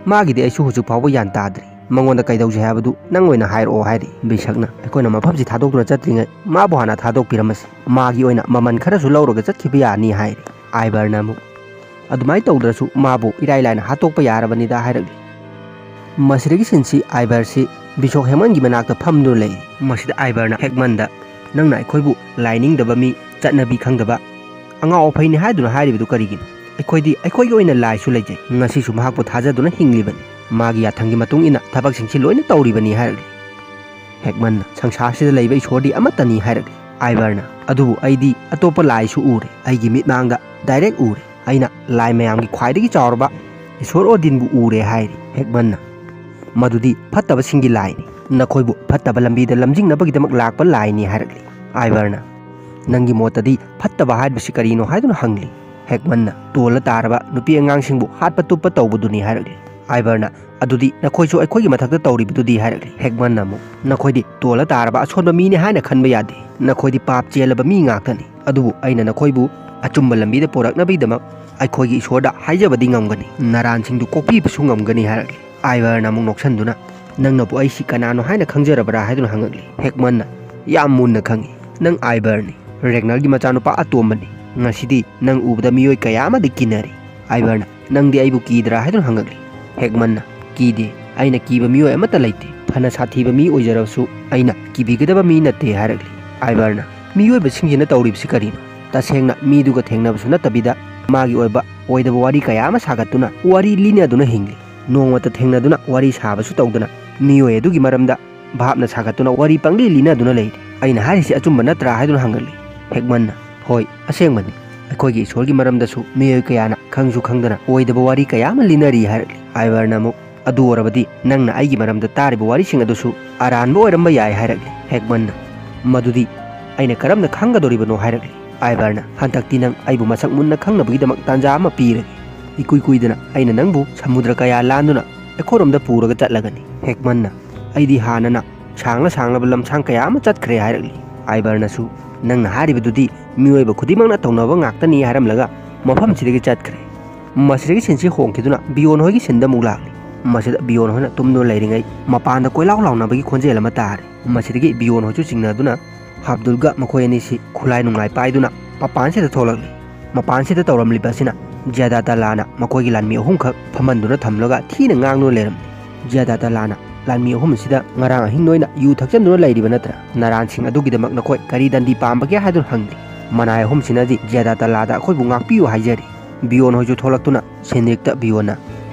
"ꯃꯥꯒꯤꯗꯤ ꯑꯩꯁꯨ ꯍꯧꯖꯤꯛ ꯐꯥꯎꯕ ꯒ꯭ꯌꯥꯟ ꯇꯥꯗ꯭ꯔꯤ꯫ ꯃꯉꯣꯟꯗ ꯀꯩꯗꯧꯁꯦ ꯍꯥꯏꯕꯗꯨ ꯅꯪ ꯑꯣꯏꯅ ꯍꯥꯏꯔꯛꯑꯣ" ꯍꯥꯏꯔꯤ꯫ ꯕꯤꯁꯛꯅ, "ꯑꯩꯈꯣꯏꯅ ꯃꯐꯝꯁꯤ ꯊꯥꯗꯣꯛꯇꯨꯅ ꯆꯠꯇ꯭ꯔꯤꯉꯩ ꯃꯥꯕꯨ ꯍꯥꯟꯅ ꯊꯥꯗꯣꯛꯄꯤꯔꯝꯃꯁꯤ꯫ ꯃꯥꯒꯤ ꯑꯣꯏꯅ ꯃꯃꯜ ꯈꯔꯁꯨ ꯂꯧꯔꯒ ꯆꯠꯈꯤꯕ ꯌꯥꯅꯤ" ꯍꯥꯏꯔꯤ꯫ ꯑꯥꯏꯕꯔꯅ ꯑꯃꯨꯛ, "ꯑꯗꯨꯃꯥꯏꯅ ꯇꯧꯗ꯭ꯔꯁꯨ ꯃꯥꯕꯨ ꯏꯔꯥꯏ ꯂꯥꯏꯅ ꯍꯥꯠꯇꯣꯛꯄ ꯌꯥꯔꯕꯅꯤꯗ" ꯍꯥꯏꯔꯛꯂꯤ꯫ ꯃꯁꯤꯗꯒꯤ ꯁꯤꯟꯁꯤ ꯑꯥꯏꯕꯔꯁꯤ ꯕꯤꯁꯣꯞ ꯍꯦꯛꯃꯟꯒꯤ ꯃꯅꯥꯛꯇ ꯐꯝꯗꯨꯅ ꯂꯩꯔꯤ꯫ ꯃꯁꯤꯗ ꯑꯥꯏꯕꯔꯅ ꯍꯦꯛꯃꯟꯗ, "ꯅꯪꯅ ꯑꯩꯈꯣꯏꯕꯨ ꯂꯥꯏ ꯅꯤꯡꯗꯕ ꯃꯤ, ꯆꯠꯅꯕꯤ ꯈꯪꯗꯕ, ꯑꯉꯥꯎ ꯑꯐꯩꯅꯤ ꯍꯥꯏꯗꯨꯅ ꯍꯥꯏꯔꯤꯕꯗꯨ ꯀꯔꯤꯒꯤꯅꯣ? ꯑꯩꯈꯣꯏꯗꯤ ꯑꯩꯈꯣꯏꯒꯤ ꯑꯣꯏꯅ ꯂꯥꯏꯁꯨ ꯂꯩꯖꯩ꯫ ꯉꯁꯤꯁꯨ ꯃꯍꯥꯛꯄꯨ ꯊꯥꯖꯗꯨꯅ ꯍꯤꯡꯂꯤꯕꯅꯤ꯫ ꯃꯥꯒꯤ ꯌꯥꯊꯪꯒꯤ ꯃꯇꯨꯡ ꯏꯟꯅ ꯊꯕꯛꯁꯤꯡꯁꯤ ꯂꯣꯏꯅ ꯇꯧꯔꯤꯕꯅꯤ" ꯍꯥꯏꯔꯛꯂꯤ꯫ ꯍꯦꯛꯃꯟꯅ, "ꯁꯪꯁꯥꯔꯁꯤꯗ ꯂꯩꯕ ꯏꯁꯣꯔꯗꯤ ꯑꯃꯠꯇꯅꯤ" ꯍꯥꯏꯔꯛꯂꯤ꯫ ꯑꯥꯏꯕꯔꯅ, "ꯑꯗꯨꯕꯨ ꯑꯩꯗꯤ ꯑꯇꯣꯞꯄ ꯂꯥꯏꯁꯨ ꯎꯔꯦ꯫ ꯑꯩꯒꯤ ꯃꯤꯠꯃꯥꯡꯗ ꯗꯥꯏꯔꯦꯛ ꯎꯔꯦ꯫ ꯑꯩꯅ ꯂꯥꯏ ꯃꯌꯥꯝꯒꯤ ꯈ꯭ꯋꯥꯏꯗꯒꯤ ꯆꯥꯎꯔꯕ ꯏꯁꯣꯔ ꯑꯣꯗꯤꯟꯕꯨ ꯎꯔꯦ" ꯍꯥꯏꯔꯤ꯫ ꯍꯦꯛꯃꯟꯅ, "ꯃꯗꯨꯗꯤ ꯐꯠꯇꯕꯁꯤꯡꯒꯤ ꯂꯥꯏꯅꯤ꯫ ꯅꯈꯣꯏꯕꯨ ꯐꯠꯇꯕ ꯂꯝꯕꯤꯗ ꯂꯝꯖꯤꯡꯅꯕꯒꯤꯗꯃꯛ ꯂꯥꯛꯄ ꯂꯥꯏꯅꯤ" ꯍꯥꯏꯔꯛꯂꯤ꯫ ꯑꯥꯏꯕꯔꯅ, "ꯅꯪꯒꯤ ꯃꯣꯠꯇꯗꯤ ꯐꯠꯇꯕ ꯍꯥꯏꯕꯁꯤ ꯀꯔꯤꯅꯣ?" ꯍꯥꯏꯗꯨꯅ ꯍꯪꯂꯤ꯫ ꯍꯦꯛꯃꯟꯅ, "ꯇꯣꯜꯂ ꯇꯥꯔꯕ ꯅꯨꯄꯤ ꯑꯉꯥꯡꯁꯤꯡꯕꯨ ꯍꯥꯠꯄ ꯇꯨꯞꯄ ꯇꯧꯕꯗꯨꯅꯤ" ꯍꯥꯏꯔꯛꯂꯤ꯫ ꯑꯥꯏꯕꯔꯅ, "ꯑꯗꯨꯗꯤ ꯅꯈꯣꯏꯁꯨ ꯑꯩꯈꯣꯏꯒꯤ ꯃꯊꯛꯇ ꯇꯧꯔꯤꯕꯗꯨꯗꯤ?" ꯍꯥꯏꯔꯛꯂꯤ꯫ ꯍꯦꯛꯃꯟꯅ ꯑꯃꯨꯛ, "ꯅꯈꯣꯏꯗꯤ ꯇꯣꯜꯂ ꯇꯥꯔꯕ ꯑꯁꯣꯟꯕ ꯃꯤꯅꯤ ꯍꯥꯏꯅ ꯈꯟꯕ ꯌꯥꯗꯦ꯫ ꯅꯈꯣꯏꯗꯤ ꯄꯥꯞ ꯆꯦꯜꯂꯕ ꯃꯤ ꯉꯥꯛꯇꯅꯤ꯫ ꯑꯗꯨꯕꯨ ꯑꯩꯅ ꯅꯈꯣꯏꯕꯨ ꯑꯆꯨꯝꯕ ꯂꯝꯕꯤꯗ ꯄꯨꯔꯛꯅꯕꯒꯤꯗꯃꯛ ꯑꯩꯈꯣꯏꯒꯤ ꯏꯁꯣꯔꯗ ꯍꯥꯏꯖꯕꯗꯤ ꯉꯝꯒꯅꯤ, ꯅꯔꯥꯟꯁꯤꯡꯗꯨ ꯀꯣꯛꯄꯤꯕꯁꯨ ꯉꯝꯒꯅꯤ" ꯍꯥꯏꯔꯛꯂꯤ꯫ ꯑꯥꯏꯕꯔꯅ ꯑꯃꯨꯛ ꯅꯣꯛꯁꯟꯗꯨꯅ, "ꯅꯪꯅꯕꯨ ꯑꯩꯁꯤ ꯀꯅꯥꯅꯣ ꯍꯥꯏꯅ ꯈꯪꯖꯔꯕ꯭ꯔꯥ?" ꯍꯥꯏꯗꯨꯅ ꯍꯪꯉꯛꯂꯤ꯫ ꯍꯦꯛꯃꯟꯅ, "ꯌꯥꯝ ꯃꯨꯟꯅ ꯈꯪꯏ꯫ ꯅꯪ ꯑꯥꯏꯕꯔꯅꯤ, ꯔꯦꯒꯅꯔꯒꯤ ꯃꯆꯥꯅꯨꯄꯥ ꯑꯇꯣꯝꯕꯅꯤ꯫ ꯉꯁꯤꯗꯤ ꯅꯪ ꯎꯕꯗ ꯃꯤꯑꯣꯏ ꯀꯌꯥ ꯑꯃꯗꯤ ꯀꯤꯅꯔꯤ꯫" ꯑꯥꯏꯕꯔꯅ, "ꯅꯪꯗꯤ ꯑꯩꯕꯨ ꯀꯤꯗ꯭ꯔꯥ?" ꯍꯥꯏꯗꯨꯅ ꯍꯪꯉꯛꯂꯤ꯫ ꯍꯦꯛꯃꯟꯅ, "ꯀꯤꯗꯦ, ꯑꯩꯅ ꯀꯤꯕ ꯃꯤꯑꯣꯏ ꯑꯃꯠꯇ ꯂꯩꯇꯦ꯫ ꯐꯅ ꯁꯥꯊꯤꯕ ꯃꯤ ꯑꯣꯏꯖꯔꯕꯁꯨ ꯑꯩꯅ ꯀꯤꯕꯤꯒꯗꯕ ꯃꯤ ꯅꯠꯇꯦ" ꯍꯥꯏꯔꯛꯂꯤ꯫ ꯑꯥꯏꯕꯔꯅ, "ꯃꯤꯑꯣꯏꯕꯁꯤꯡꯁꯤꯅ ꯇꯧꯔꯤꯕꯁꯤ ꯀꯔꯤꯅꯣ? ꯇꯁꯦꯡꯅ ꯃꯤꯗꯨꯒ ꯊꯦꯡꯅꯕꯁꯨ ꯅꯠꯇꯕꯤꯗ ꯃꯥꯒꯤ ꯑꯣꯏꯕ ꯑꯣꯏꯗꯕ ꯋꯥꯔꯤ ꯀꯌꯥ ꯑꯃ ꯁꯥꯒꯠꯇꯨꯅ ꯋꯥꯔꯤ ꯂꯤꯅꯗꯨꯅ ꯍꯤꯡꯂꯤ꯫ ꯅꯣꯡꯃꯇ ꯊꯦꯡꯅꯗꯨꯅ ꯋꯥꯔꯤ ꯁꯥꯕꯁꯨ ꯇꯧꯗꯅ ꯃꯤꯑꯣꯏ ꯑꯗꯨꯒꯤ ꯃꯔꯝꯗ ꯚꯥꯞꯅ ꯁꯥꯒꯠꯇꯨꯅ ꯋꯥꯔꯤ ꯄꯪꯂꯤ ꯂꯤꯅꯗꯨꯅ ꯂꯩꯔꯤ꯫ ꯑꯩꯅ ꯍꯥꯏꯔꯤꯁꯤ ꯑꯆꯨꯝꯕ ꯅꯠꯇ꯭ꯔꯥ?" ꯍꯥꯏꯗꯨꯅ ꯍꯪꯒꯠꯂꯤ꯫ ꯍꯦꯛꯃꯟꯅ, "ꯍꯣꯏ, ꯑꯁꯦꯡꯕꯅꯤ꯫ ꯑꯩꯈꯣꯏꯒꯤ ꯏꯁꯣꯔꯒꯤ ꯃꯔꯝꯗꯁꯨ ꯃꯤꯑꯣꯏ ꯀꯌꯥꯅ ꯈꯪꯁꯨ ꯈꯪꯗꯅ ꯑꯣꯏꯗꯕ ꯋꯥꯔꯤ ꯀꯌꯥ ꯑꯃ ꯂꯤꯅꯔꯤ" ꯍꯥꯏꯔꯛꯂꯤ꯫ ꯑꯥꯏꯕꯔꯅ ꯑꯃꯨꯛ, "ꯑꯗꯨ ꯑꯣꯏꯔꯕꯗꯤ ꯅꯪꯅ ꯑꯩꯒꯤ ꯃꯔꯝꯗ ꯇꯥꯔꯤꯕ ꯋꯥꯔꯤꯁꯤꯡ ꯑꯗꯨꯁꯨ ꯑꯔꯥꯟꯕ ꯑꯣꯏꯔꯝꯕ ꯌꯥꯏ" ꯍꯥꯏꯔꯛꯂꯤ꯫ ꯍꯦꯛꯃꯟꯅ, "ꯃꯗꯨꯗꯤ ꯑꯩꯅ ꯀꯔꯝꯅ ꯈꯪꯒꯗꯧꯔꯤꯕꯅꯣ?" ꯍꯥꯏꯔꯛꯂꯤ꯫ ꯑꯥꯏꯕꯔꯅ, "ꯍꯟꯗꯛꯇꯤ ꯅꯪ ꯑꯩꯕꯨ ꯃꯁꯛ ꯃꯨꯟꯅ ꯈꯪꯅꯕꯒꯤꯗꯃꯛ ꯇꯥꯟꯖꯥ ꯑꯃ ꯄꯤꯔꯒꯦ꯫ ꯏꯀꯨꯏ ꯀꯨꯏꯗꯅ ꯑꯩꯅ ꯅꯪꯕꯨ ꯁꯃꯨꯗ꯭ꯔ ꯀꯌꯥ ꯂꯥꯟꯗꯨꯅ ꯑꯩꯈꯣꯏꯔꯣꯝꯗ ꯄꯨꯔꯒ ꯆꯠꯂꯒꯅꯤ꯫" ꯍꯦꯛꯃꯟꯅ, "ꯑꯩꯗꯤ ꯍꯥꯟꯅꯅ ꯁꯥꯡꯂ ꯁꯥꯡꯂꯕ ꯂꯝꯁꯥꯡ ꯀꯌꯥ ꯑꯃ ꯆꯠꯈ꯭ꯔꯦ" ꯍꯥꯏꯔꯛꯂꯤ꯫ ꯑꯥꯏꯕꯔꯅꯁꯨ, "ꯅꯪꯅ ꯍꯥꯏꯔꯤꯕꯗꯨꯗꯤ ꯃꯤꯑꯣꯏꯕ ꯈꯨꯗꯤꯡꯃꯛꯅ ꯇꯧꯅꯕ ꯉꯥꯛꯇꯅꯤ" ꯍꯥꯏꯔꯝꯂꯒ ꯃꯐꯝꯁꯤꯗꯒꯤ ꯆꯠꯈ꯭ꯔꯦ꯫ ꯃꯁꯤꯗꯒꯤ ꯁꯤꯟꯁꯤ ꯍꯣꯡꯈꯤꯗꯨꯅ ꯕꯤꯌꯣꯟ ꯍꯣꯏꯒꯤ ꯁꯤꯟꯗ ꯑꯃꯨꯛ ꯂꯥꯛꯂꯤ꯫ ꯃꯁꯤꯗ ꯕꯤꯌꯣꯟ ꯍꯣꯏꯅ ꯇꯨꯝꯗꯨꯅ ꯂꯩꯔꯤꯉꯩ ꯃꯄꯥꯟꯗ ꯀꯣꯏꯂꯥꯎ ꯂꯥꯎꯅꯕꯒꯤ ꯈꯣꯟꯖꯦꯜ ꯑꯃ ꯇꯥꯔꯦ꯫ ꯃꯁꯤꯗꯒꯤ ꯕꯤꯌꯣꯟ ꯍꯣꯏꯁꯨ ꯆꯤꯡꯅꯗꯨꯅ ꯑꯕꯗꯨꯜꯒ ꯃꯈꯣꯏ ꯑꯅꯤꯁꯤ ꯈꯨꯠꯂꯥꯏ ꯅꯨꯡꯂꯥꯏ ꯄꯥꯏꯗꯨꯅ ꯃꯄꯥꯟꯁꯤꯗ ꯊꯣꯛꯂꯛꯂꯤ꯫ ꯃꯄꯥꯟꯁꯤꯗ ꯇꯧꯔꯝꯂꯤꯕ ꯑꯁꯤꯅ ꯖꯤꯌꯥꯗꯥꯇꯂꯥꯅ ꯃꯈꯣꯏꯒꯤ ꯂꯥꯟꯃꯤ ꯑꯍꯨꯝꯈꯛ ꯐꯝꯍꯟꯗꯨꯅ ꯊꯝꯂꯒ ꯊꯤꯅ ꯉꯥꯡꯗꯨꯅ ꯂꯩꯔꯝꯂꯤ꯫ ꯖꯤꯌꯥꯗꯥꯇꯂꯥꯅ ꯂꯥꯟꯃꯤ ꯑꯍꯨꯝ ꯑꯁꯤꯗ, "ꯉꯔꯥꯡ ꯑꯍꯤꯡ ꯅꯣꯏꯅ ꯌꯨ ꯊꯛꯆꯟꯗꯨꯅ ꯂꯩꯔꯤꯕ ꯅꯠꯇ꯭ꯔꯥ? ꯅꯔꯥꯟꯁꯤꯡ ꯑꯗꯨꯒꯤꯗꯃꯛ ꯅꯈꯣꯏ ꯀꯔꯤ ꯗꯟꯗꯤ ꯄꯥꯝꯕꯒꯦ?" ꯍꯥꯏꯗꯨꯅ ꯍꯪꯂꯤ꯫ ꯃꯅꯥꯏ ꯑꯍꯨꯝꯁꯤꯅꯗꯤ ꯖꯤꯌꯥꯗꯥꯇꯂꯥꯗ "ꯑꯩꯈꯣꯏꯕꯨ ꯉꯥꯛꯄꯤꯌꯨ" ꯍꯥꯏꯖꯔꯤ꯫ ꯕꯤꯌꯣꯟ ꯍꯣꯏꯁꯨ ꯊꯣꯛꯂꯛꯇꯨꯅ ꯁꯦꯟꯗ꯭ꯔꯤꯛꯇ ꯕꯤꯌꯣꯟꯅ,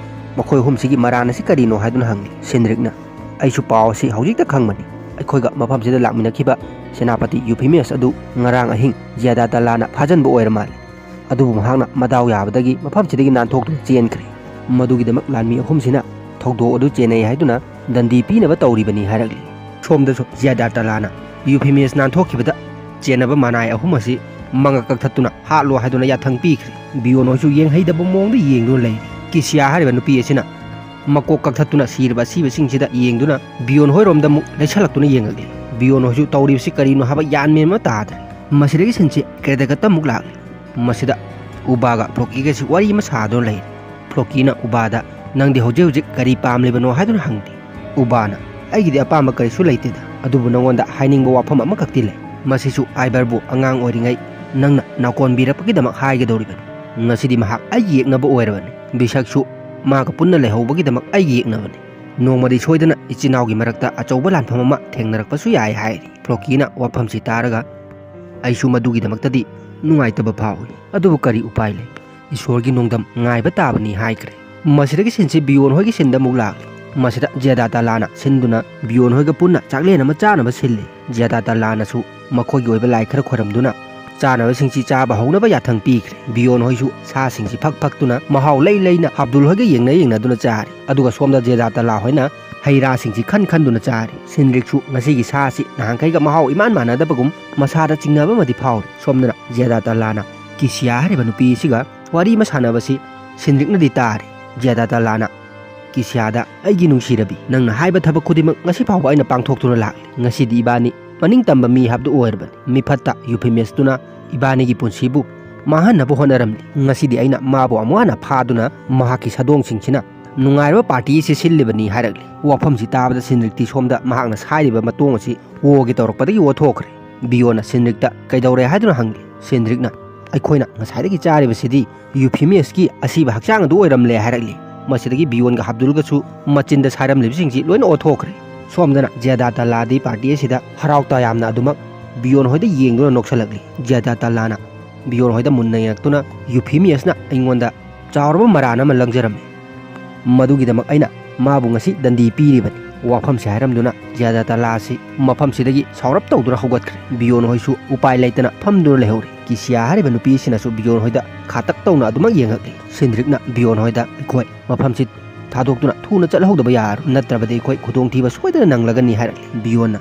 "ꯃꯈꯣꯏ ꯑꯍꯨꯝꯁꯤꯒꯤ ꯃꯔꯥꯟ ꯑꯁꯤ ꯀꯔꯤꯅꯣ?" ꯍꯥꯏꯗꯨꯅ ꯍꯪꯂꯤ꯫ ꯁꯦꯟꯗ꯭ꯔꯤꯛꯅ, "ꯑꯩꯁꯨ ꯄꯥꯎ ꯑꯁꯤ ꯍꯧꯖꯤꯛꯇ ꯈꯪꯕꯅꯤ꯫ ꯑꯩꯈꯣꯏꯒ ꯃꯐꯝꯁꯤꯗ ꯂꯥꯛꯃꯤꯟꯅꯈꯤꯕ ꯁꯦꯅꯥꯄꯇꯤ ꯌꯨꯐꯤꯃꯤꯌꯁ ꯑꯗꯨ ꯉꯔꯥꯡ ꯑꯍꯤꯡ ꯖꯤꯌꯥꯗꯥꯇꯂꯥꯅ ꯐꯥꯖꯟꯕ ꯑꯣꯏꯔ ꯃꯥꯜꯂꯤ꯫ ꯑꯗꯨꯕꯨ ꯃꯍꯥꯛꯅ ꯃꯗꯥꯎ ꯌꯥꯕꯗꯒꯤ ꯃꯐꯝꯁꯤꯗꯒꯤ ꯅꯥꯟꯊꯣꯛꯇꯨꯅ ꯆꯦꯟꯈ꯭ꯔꯦ꯫ ꯃꯗꯨꯒꯤꯗꯃꯛ ꯂꯥꯟꯃꯤ ꯑꯍꯨꯝꯁꯤꯅ ꯊꯧꯗꯣꯛ ꯑꯗꯨ ꯆꯦꯟꯅꯩ ꯍꯥꯏꯗꯨꯅ ꯗꯟꯗꯤ ꯄꯤꯅꯕ ꯇꯧꯔꯤꯕꯅꯤ" ꯍꯥꯏꯔꯛꯂꯤ꯫ ꯁꯣꯝꯗꯁꯨ ꯖꯤꯌꯥꯗꯥꯇꯂꯥꯅ ꯌꯨꯐꯤꯃꯤꯌꯁ ꯅꯥꯟꯊꯣꯛꯈꯤꯕꯗ ꯆꯦꯟꯅꯕ ꯃꯅꯥꯏ ꯑꯍꯨꯝ ꯑꯁꯤ ꯃꯉꯛ ꯀꯛꯊꯠꯇꯨꯅ ꯍꯥꯠꯂꯣ ꯍꯥꯏꯗꯨꯅ ꯌꯥꯊꯪ ꯄꯤꯈ꯭ꯔꯦ꯫ ꯕꯤꯌꯣꯟ ꯍꯣꯏꯁꯨ ꯌꯦꯡꯍꯩꯗꯕ ꯃꯑꯣꯡꯗ ꯌꯦꯡꯗꯨꯅ ꯂꯩꯔꯤ꯫ ꯀꯤꯁꯤꯌꯥ ꯍꯥꯏꯔꯤꯕ ꯅꯨꯄꯤ ꯑꯁꯤꯅ ꯃꯀꯣꯛ ꯀꯛꯊꯠꯇꯨꯅ ꯁꯤꯔꯕ ꯑꯁꯤꯕꯁꯤꯡꯁꯤꯗ ꯌꯦꯡꯗꯨꯅ ꯕꯤꯌꯣꯟ ꯍꯣꯏꯔꯣꯝꯗ ꯑꯃꯨꯛ ꯂꯩꯁꯜꯂꯛꯇꯨꯅ ꯌꯦꯡꯉꯛꯂꯤ꯫ ꯕꯤꯌꯣꯟ ꯍꯣꯏꯁꯨ ꯇꯧꯔꯤꯕꯁꯤ ꯀꯔꯤꯅꯣ ꯍꯥꯏꯕ ꯒ꯭ꯌꯥꯟ ꯃꯦꯟ ꯑꯃ ꯇꯥꯗ꯭ꯔꯦ꯫ ꯃꯁꯤꯗꯒꯤ ꯁꯤꯟꯁꯤ ꯀ꯭ꯔꯦꯗꯒꯠꯇ ꯑꯃꯨꯛ ꯂꯥꯛꯂꯤ꯫ ꯃꯁꯤꯗ ꯎꯕꯥꯒ ꯐ꯭ꯂꯣꯀꯤꯒꯁꯤ ꯋꯥꯔꯤ ꯑꯃ ꯁꯥꯗꯨꯅ ꯂꯩꯔꯤ꯫ ꯐ꯭ꯂꯣꯀꯤꯅ ꯎꯕꯥꯗ, "ꯅꯪꯗꯤ ꯍꯧꯖꯤꯛ ꯍꯧꯖꯤꯛ ꯀꯔꯤ ꯄꯥꯝꯂꯤꯕꯅꯣ?" ꯍꯥꯏꯗꯨꯅ ꯍꯪꯂꯤ꯫ ꯎꯕꯥꯅ, "ꯑꯩꯒꯤꯗꯤ ꯑꯄꯥꯝꯕ ꯀꯔꯤꯁꯨ ꯂꯩꯇꯦꯗ, ꯑꯗꯨꯕꯨ ꯅꯉꯣꯟꯗ ꯍꯥꯏꯅꯤꯡꯕ ꯋꯥꯐꯝ ꯑꯃꯈꯛꯇꯤ ꯂꯩ꯫ ꯃꯁꯤꯁꯨ ꯑꯥꯏꯕꯔꯕꯨ ꯑꯉꯥꯡ ꯑꯣꯏꯔꯤꯉꯩ ꯅꯪꯅ ꯅꯥꯀꯣꯟꯕꯤꯔꯛꯄꯒꯤꯗꯃꯛ ꯍꯥꯏꯒꯗꯧꯔꯤꯕꯅꯤ꯫ ꯉꯁꯤꯗꯤ ꯃꯍꯥꯛ ꯑꯩꯒꯤ ꯌꯦꯛꯅꯕ ꯑꯣꯏꯔꯕꯅꯤ꯫ ꯕꯤꯁꯛꯁꯨ ꯃꯥꯒ ꯄꯨꯟꯅ ꯂꯩꯍꯧꯕꯒꯤꯗꯃꯛ ꯑꯩꯒꯤ ꯌꯦꯛꯅꯕꯅꯤ꯫ ꯅꯣꯡꯃꯗꯤ ꯁꯣꯏꯗꯅ ꯏꯆꯤꯟ ꯏꯅꯥꯎꯒꯤ ꯃꯔꯛꯇ ꯑꯆꯧꯕ ꯂꯥꯟꯐꯝ ꯑꯃ ꯊꯦꯡꯅꯔꯛꯄꯁꯨ ꯌꯥꯏ," ꯍꯥꯏꯔꯤ꯫ ꯐ꯭ꯂꯣꯀꯤꯅ ꯋꯥꯐꯝꯁꯤ ꯇꯥꯔꯒ, "ꯑꯩꯁꯨ ꯃꯗꯨꯒꯤꯗꯃꯛꯇꯗꯤ ꯅꯨꯡꯉꯥꯏꯇꯕ ꯐꯥꯎꯏ, ꯑꯗꯨꯕꯨ ꯀꯔꯤ ꯎꯄꯥꯏ ꯂꯩ? ꯏꯁꯣꯔꯒꯤ ꯅꯣꯡꯗꯝ ꯉꯥꯏꯕ ꯇꯥꯕꯅꯤ," ꯍꯥꯏꯈ꯭ꯔꯦ꯫ ꯃꯁꯤꯗꯒꯤ ꯁꯤꯟꯁꯤ ꯕꯤꯌꯣꯟ ꯍꯣꯏꯒꯤ ꯁꯤꯟꯗ ꯑꯃꯨꯛ ꯂꯥꯛꯂꯤ꯫ ꯃꯁꯤꯗ ꯖꯦꯗꯥ ꯇꯂꯥꯅ ꯁꯤꯟꯗꯨꯅ ꯕꯤꯌꯣꯟ ꯍꯣꯏꯒ ꯄꯨꯟꯅ ꯆꯥꯛꯂꯦꯟ ꯑꯃ ꯆꯥꯅꯕ ꯁꯤꯜꯂꯤ꯫ ꯖꯦꯗꯥ ꯇꯂꯥꯅꯁꯨ ꯃꯈꯣꯏꯒꯤ ꯑꯣꯏꯕ ꯂꯥꯏ ꯈꯔ ꯈꯣꯏꯔꯝꯗꯨꯅ ꯆꯥꯅꯕꯁꯤꯡꯁꯤ ꯆꯥꯕ ꯍꯧꯅꯕ ꯌꯥꯊꯪ ꯄꯤꯈ꯭ꯔꯦ꯫ ꯕꯤꯌꯣꯟ ꯍꯣꯏꯁꯨ ꯁꯥꯁꯤꯡꯁꯤ ꯐꯛ ꯐꯛꯇꯨꯅ ꯃꯍꯥꯎ ꯂꯩ ꯂꯩꯅ ꯑꯕꯗꯨꯜ ꯍꯣꯏꯒ ꯌꯦꯡꯅ ꯌꯦꯡꯅꯗꯨꯅ ꯆꯥꯔꯤ꯫ ꯑꯗꯨꯒ ꯁꯣꯝꯗ ꯖꯦꯗꯥ ꯇꯂꯥ ꯍꯣꯏꯅ ꯍꯩ ꯔꯥꯁꯤꯡꯁꯤ ꯈꯟ ꯈꯟꯗꯨꯅ ꯆꯥꯔꯤ꯫ ꯁꯤꯟꯗ꯭ꯔꯤꯛꯁꯨ ꯉꯁꯤꯒꯤ ꯁꯥ ꯑꯁꯤ ꯅꯍꯥꯟꯈꯩꯒ ꯃꯍꯥꯎ ꯏꯃꯥꯟ ꯃꯥꯟꯅꯗꯕꯒꯨꯝ ꯃꯁꯥꯗ ꯆꯤꯡꯅꯕ ꯑꯃꯗꯤ ꯐꯥꯎꯔꯤ꯫ ꯁꯣꯝꯗꯅ ꯖꯦꯗꯥ ꯇꯂꯥꯅ ꯀꯤꯁꯤꯌꯥ ꯍꯥꯏꯔꯤꯕ ꯅꯨꯄꯤ ꯑꯁꯤꯒ ꯋꯥꯔꯤ ꯑꯃ ꯁꯥꯟꯅꯕꯁꯤ ꯁꯤꯟꯗ꯭ꯔꯤꯛꯅꯗꯤ ꯇꯥꯔꯤ꯫ ꯖꯦꯗꯥ ꯇꯂꯥꯅ ꯀꯤꯁꯤꯌꯥꯗ, "ꯑꯩꯒꯤ ꯅꯨꯡꯁꯤꯔꯕꯤ, ꯅꯪꯅ ꯍꯥꯏꯕ ꯊꯕꯛ ꯈꯨꯗꯤꯡꯃꯛ ꯉꯁꯤ ꯐꯥꯎꯕ ꯑꯩꯅ ꯄꯥꯡꯊꯣꯛꯇꯨꯅ ꯂꯥꯛꯂꯤ꯫ ꯉꯁꯤꯗꯤ ꯏꯕꯥꯅꯤ ꯃꯅꯤꯡ ꯇꯝꯕ ꯃꯤ ꯍꯥꯏꯕꯗꯨ ꯑꯣꯏꯔꯕꯅꯤ꯫ ꯃꯤꯐꯠꯇ ꯌꯨꯐꯤꯃꯤꯁꯇꯨꯅ ꯏꯕꯥꯅꯤꯒꯤ ꯄꯨꯟꯁꯤꯕꯨ ꯃꯥꯡꯍꯟꯅꯕ ꯍꯣꯠꯅꯔꯝꯂꯤ꯫ ꯉꯁꯤꯗꯤ ꯑꯩꯅ ꯃꯥꯕꯨ ꯑꯃꯨꯛ ꯍꯟꯅ ꯐꯥꯗꯨꯅ ꯃꯍꯥꯛꯀꯤ ꯁꯥꯗꯣꯡꯁꯤꯡꯁꯤꯅ ꯅꯨꯡꯉꯥꯏꯔꯕ ꯄꯥꯔꯇꯤ ꯑꯁꯤ ꯁꯤꯜꯂꯤꯕꯅꯤ," ꯍꯥꯏꯔꯛꯂꯤ꯫ ꯋꯥꯐꯝꯁꯤ ꯇꯥꯕꯗ ꯁꯤꯟꯗ꯭ꯔꯤꯛꯇꯤ ꯁꯣꯝꯗ ꯃꯍꯥꯛꯅ ꯁꯥꯏꯔꯤꯕ ꯃꯇꯣꯡ ꯑꯁꯤ ꯑꯣꯒꯦ ꯇꯧꯔꯛꯄꯗꯒꯤ ꯑꯣꯊꯣꯛꯈ꯭ꯔꯦ꯫ ꯕꯤꯌꯣꯟꯅ ꯁꯤꯟꯗ꯭ꯔꯤꯛꯇ, "ꯀꯩꯗꯧꯔꯦ ꯍꯥꯏꯗꯨꯅ?" ꯍꯪꯂꯤ꯫ ꯁꯤꯟꯗ꯭ꯔꯤꯛꯅ, "ꯑꯩꯈꯣꯏꯅ ꯉꯁꯥꯏꯗꯒꯤ ꯆꯥꯔꯤꯕꯁꯤꯗꯤ ꯌꯨꯐꯤꯃꯤꯁꯀꯤ ꯑꯁꯤꯕ ꯍꯛꯆꯥꯡ ꯑꯗꯨ ꯑꯣꯏꯔꯝꯂꯦ," ꯍꯥꯏꯔꯛꯂꯤ꯫ ꯃꯁꯤꯗꯒꯤ ꯕꯤꯌꯣꯟꯒ ꯍꯥꯕꯗꯨꯜꯒꯁꯨ ꯃꯆꯤꯟꯗ ꯁꯥꯏꯔꯝꯂꯤꯕꯁꯤꯡꯁꯤ ꯂꯣꯏꯅ ꯑꯣꯊꯣꯛꯈ꯭ꯔꯦ꯫ ꯁꯣꯝꯗꯅ ꯖꯦꯗꯥ ꯇꯂꯥꯗꯤ ꯄꯥꯔꯇꯤ ꯑꯁꯤꯗ ꯍꯔꯥꯎ ꯇꯌꯥꯝꯅ ꯑꯗꯨꯃꯛ ꯕꯤꯌꯣꯟ ꯍꯣꯏꯗ ꯌꯦꯡꯗꯨꯅ ꯅꯣꯛꯁꯜꯂꯛꯂꯤ꯫ ꯖꯦꯗꯥ ꯇꯂꯥꯅ ꯕꯤꯌꯣꯟ ꯍꯣꯏꯗ ꯃꯨꯟꯅ ꯌꯦꯡꯉꯛꯇꯨꯅ, "ꯌꯨꯐꯤꯃꯤꯌꯁꯅ ꯑꯩꯉꯣꯟꯗ ꯆꯥꯎꯔꯕ ꯃꯔꯥꯟ ꯑꯃ ꯂꯪꯖꯔꯝꯃꯤ꯫ ꯃꯗꯨꯒꯤꯗꯃꯛ ꯑꯩꯅ ꯃꯥꯕꯨ ꯉꯁꯤ ꯗꯟꯗꯤ ꯄꯤꯔꯤꯕꯅꯤ," ꯋꯥꯐꯝꯁꯤ ꯍꯥꯏꯔꯝꯗꯨꯅ ꯖꯦꯗꯥ ꯇꯂꯥ ꯑꯁꯤ ꯃꯐꯝꯁꯤꯗꯒꯤ ꯁꯥꯎꯔꯞ ꯇꯧꯗꯨꯅ ꯍꯧꯒꯠꯈ꯭ꯔꯦ꯫ ꯕꯤꯌꯣꯟ ꯍꯣꯏꯁꯨ ꯎꯄꯥꯏ ꯂꯩꯇꯅ ꯐꯝꯗꯨꯅ ꯂꯩꯍꯧꯔꯤ꯫ ꯀꯤꯁꯤꯌꯥ ꯍꯥꯏꯔꯤꯕ ꯅꯨꯄꯤ ꯑꯁꯤꯅꯁꯨ ꯕꯤꯌꯣꯟ ꯍꯣꯏꯗ ꯈꯥꯇꯛ ꯇꯧꯅ ꯑꯗꯨꯃꯛ ꯌꯦꯡꯉꯛꯂꯤ꯫ ꯁꯤꯟꯗ꯭ꯔꯤꯛꯅ ꯕꯤꯌꯣꯟ ꯍꯣꯏꯗ, "ꯑꯩꯈꯣꯏ ꯃꯐꯝꯁꯤ ꯊꯥꯗꯣꯛꯇꯨꯅ ꯊꯨꯅ ꯆꯠꯍꯧꯗꯕ ꯌꯥꯔꯣꯏ, ꯅꯠꯇ꯭ꯔꯕꯗꯤ ꯑꯩꯈꯣꯏ ꯈꯨꯗꯣꯡꯊꯤꯕ ꯁꯣꯏꯗꯅ ꯅꯪꯂꯒꯅꯤ," ꯍꯥꯏꯔꯛꯂꯤ꯫ ꯕꯤꯌꯣꯟꯅ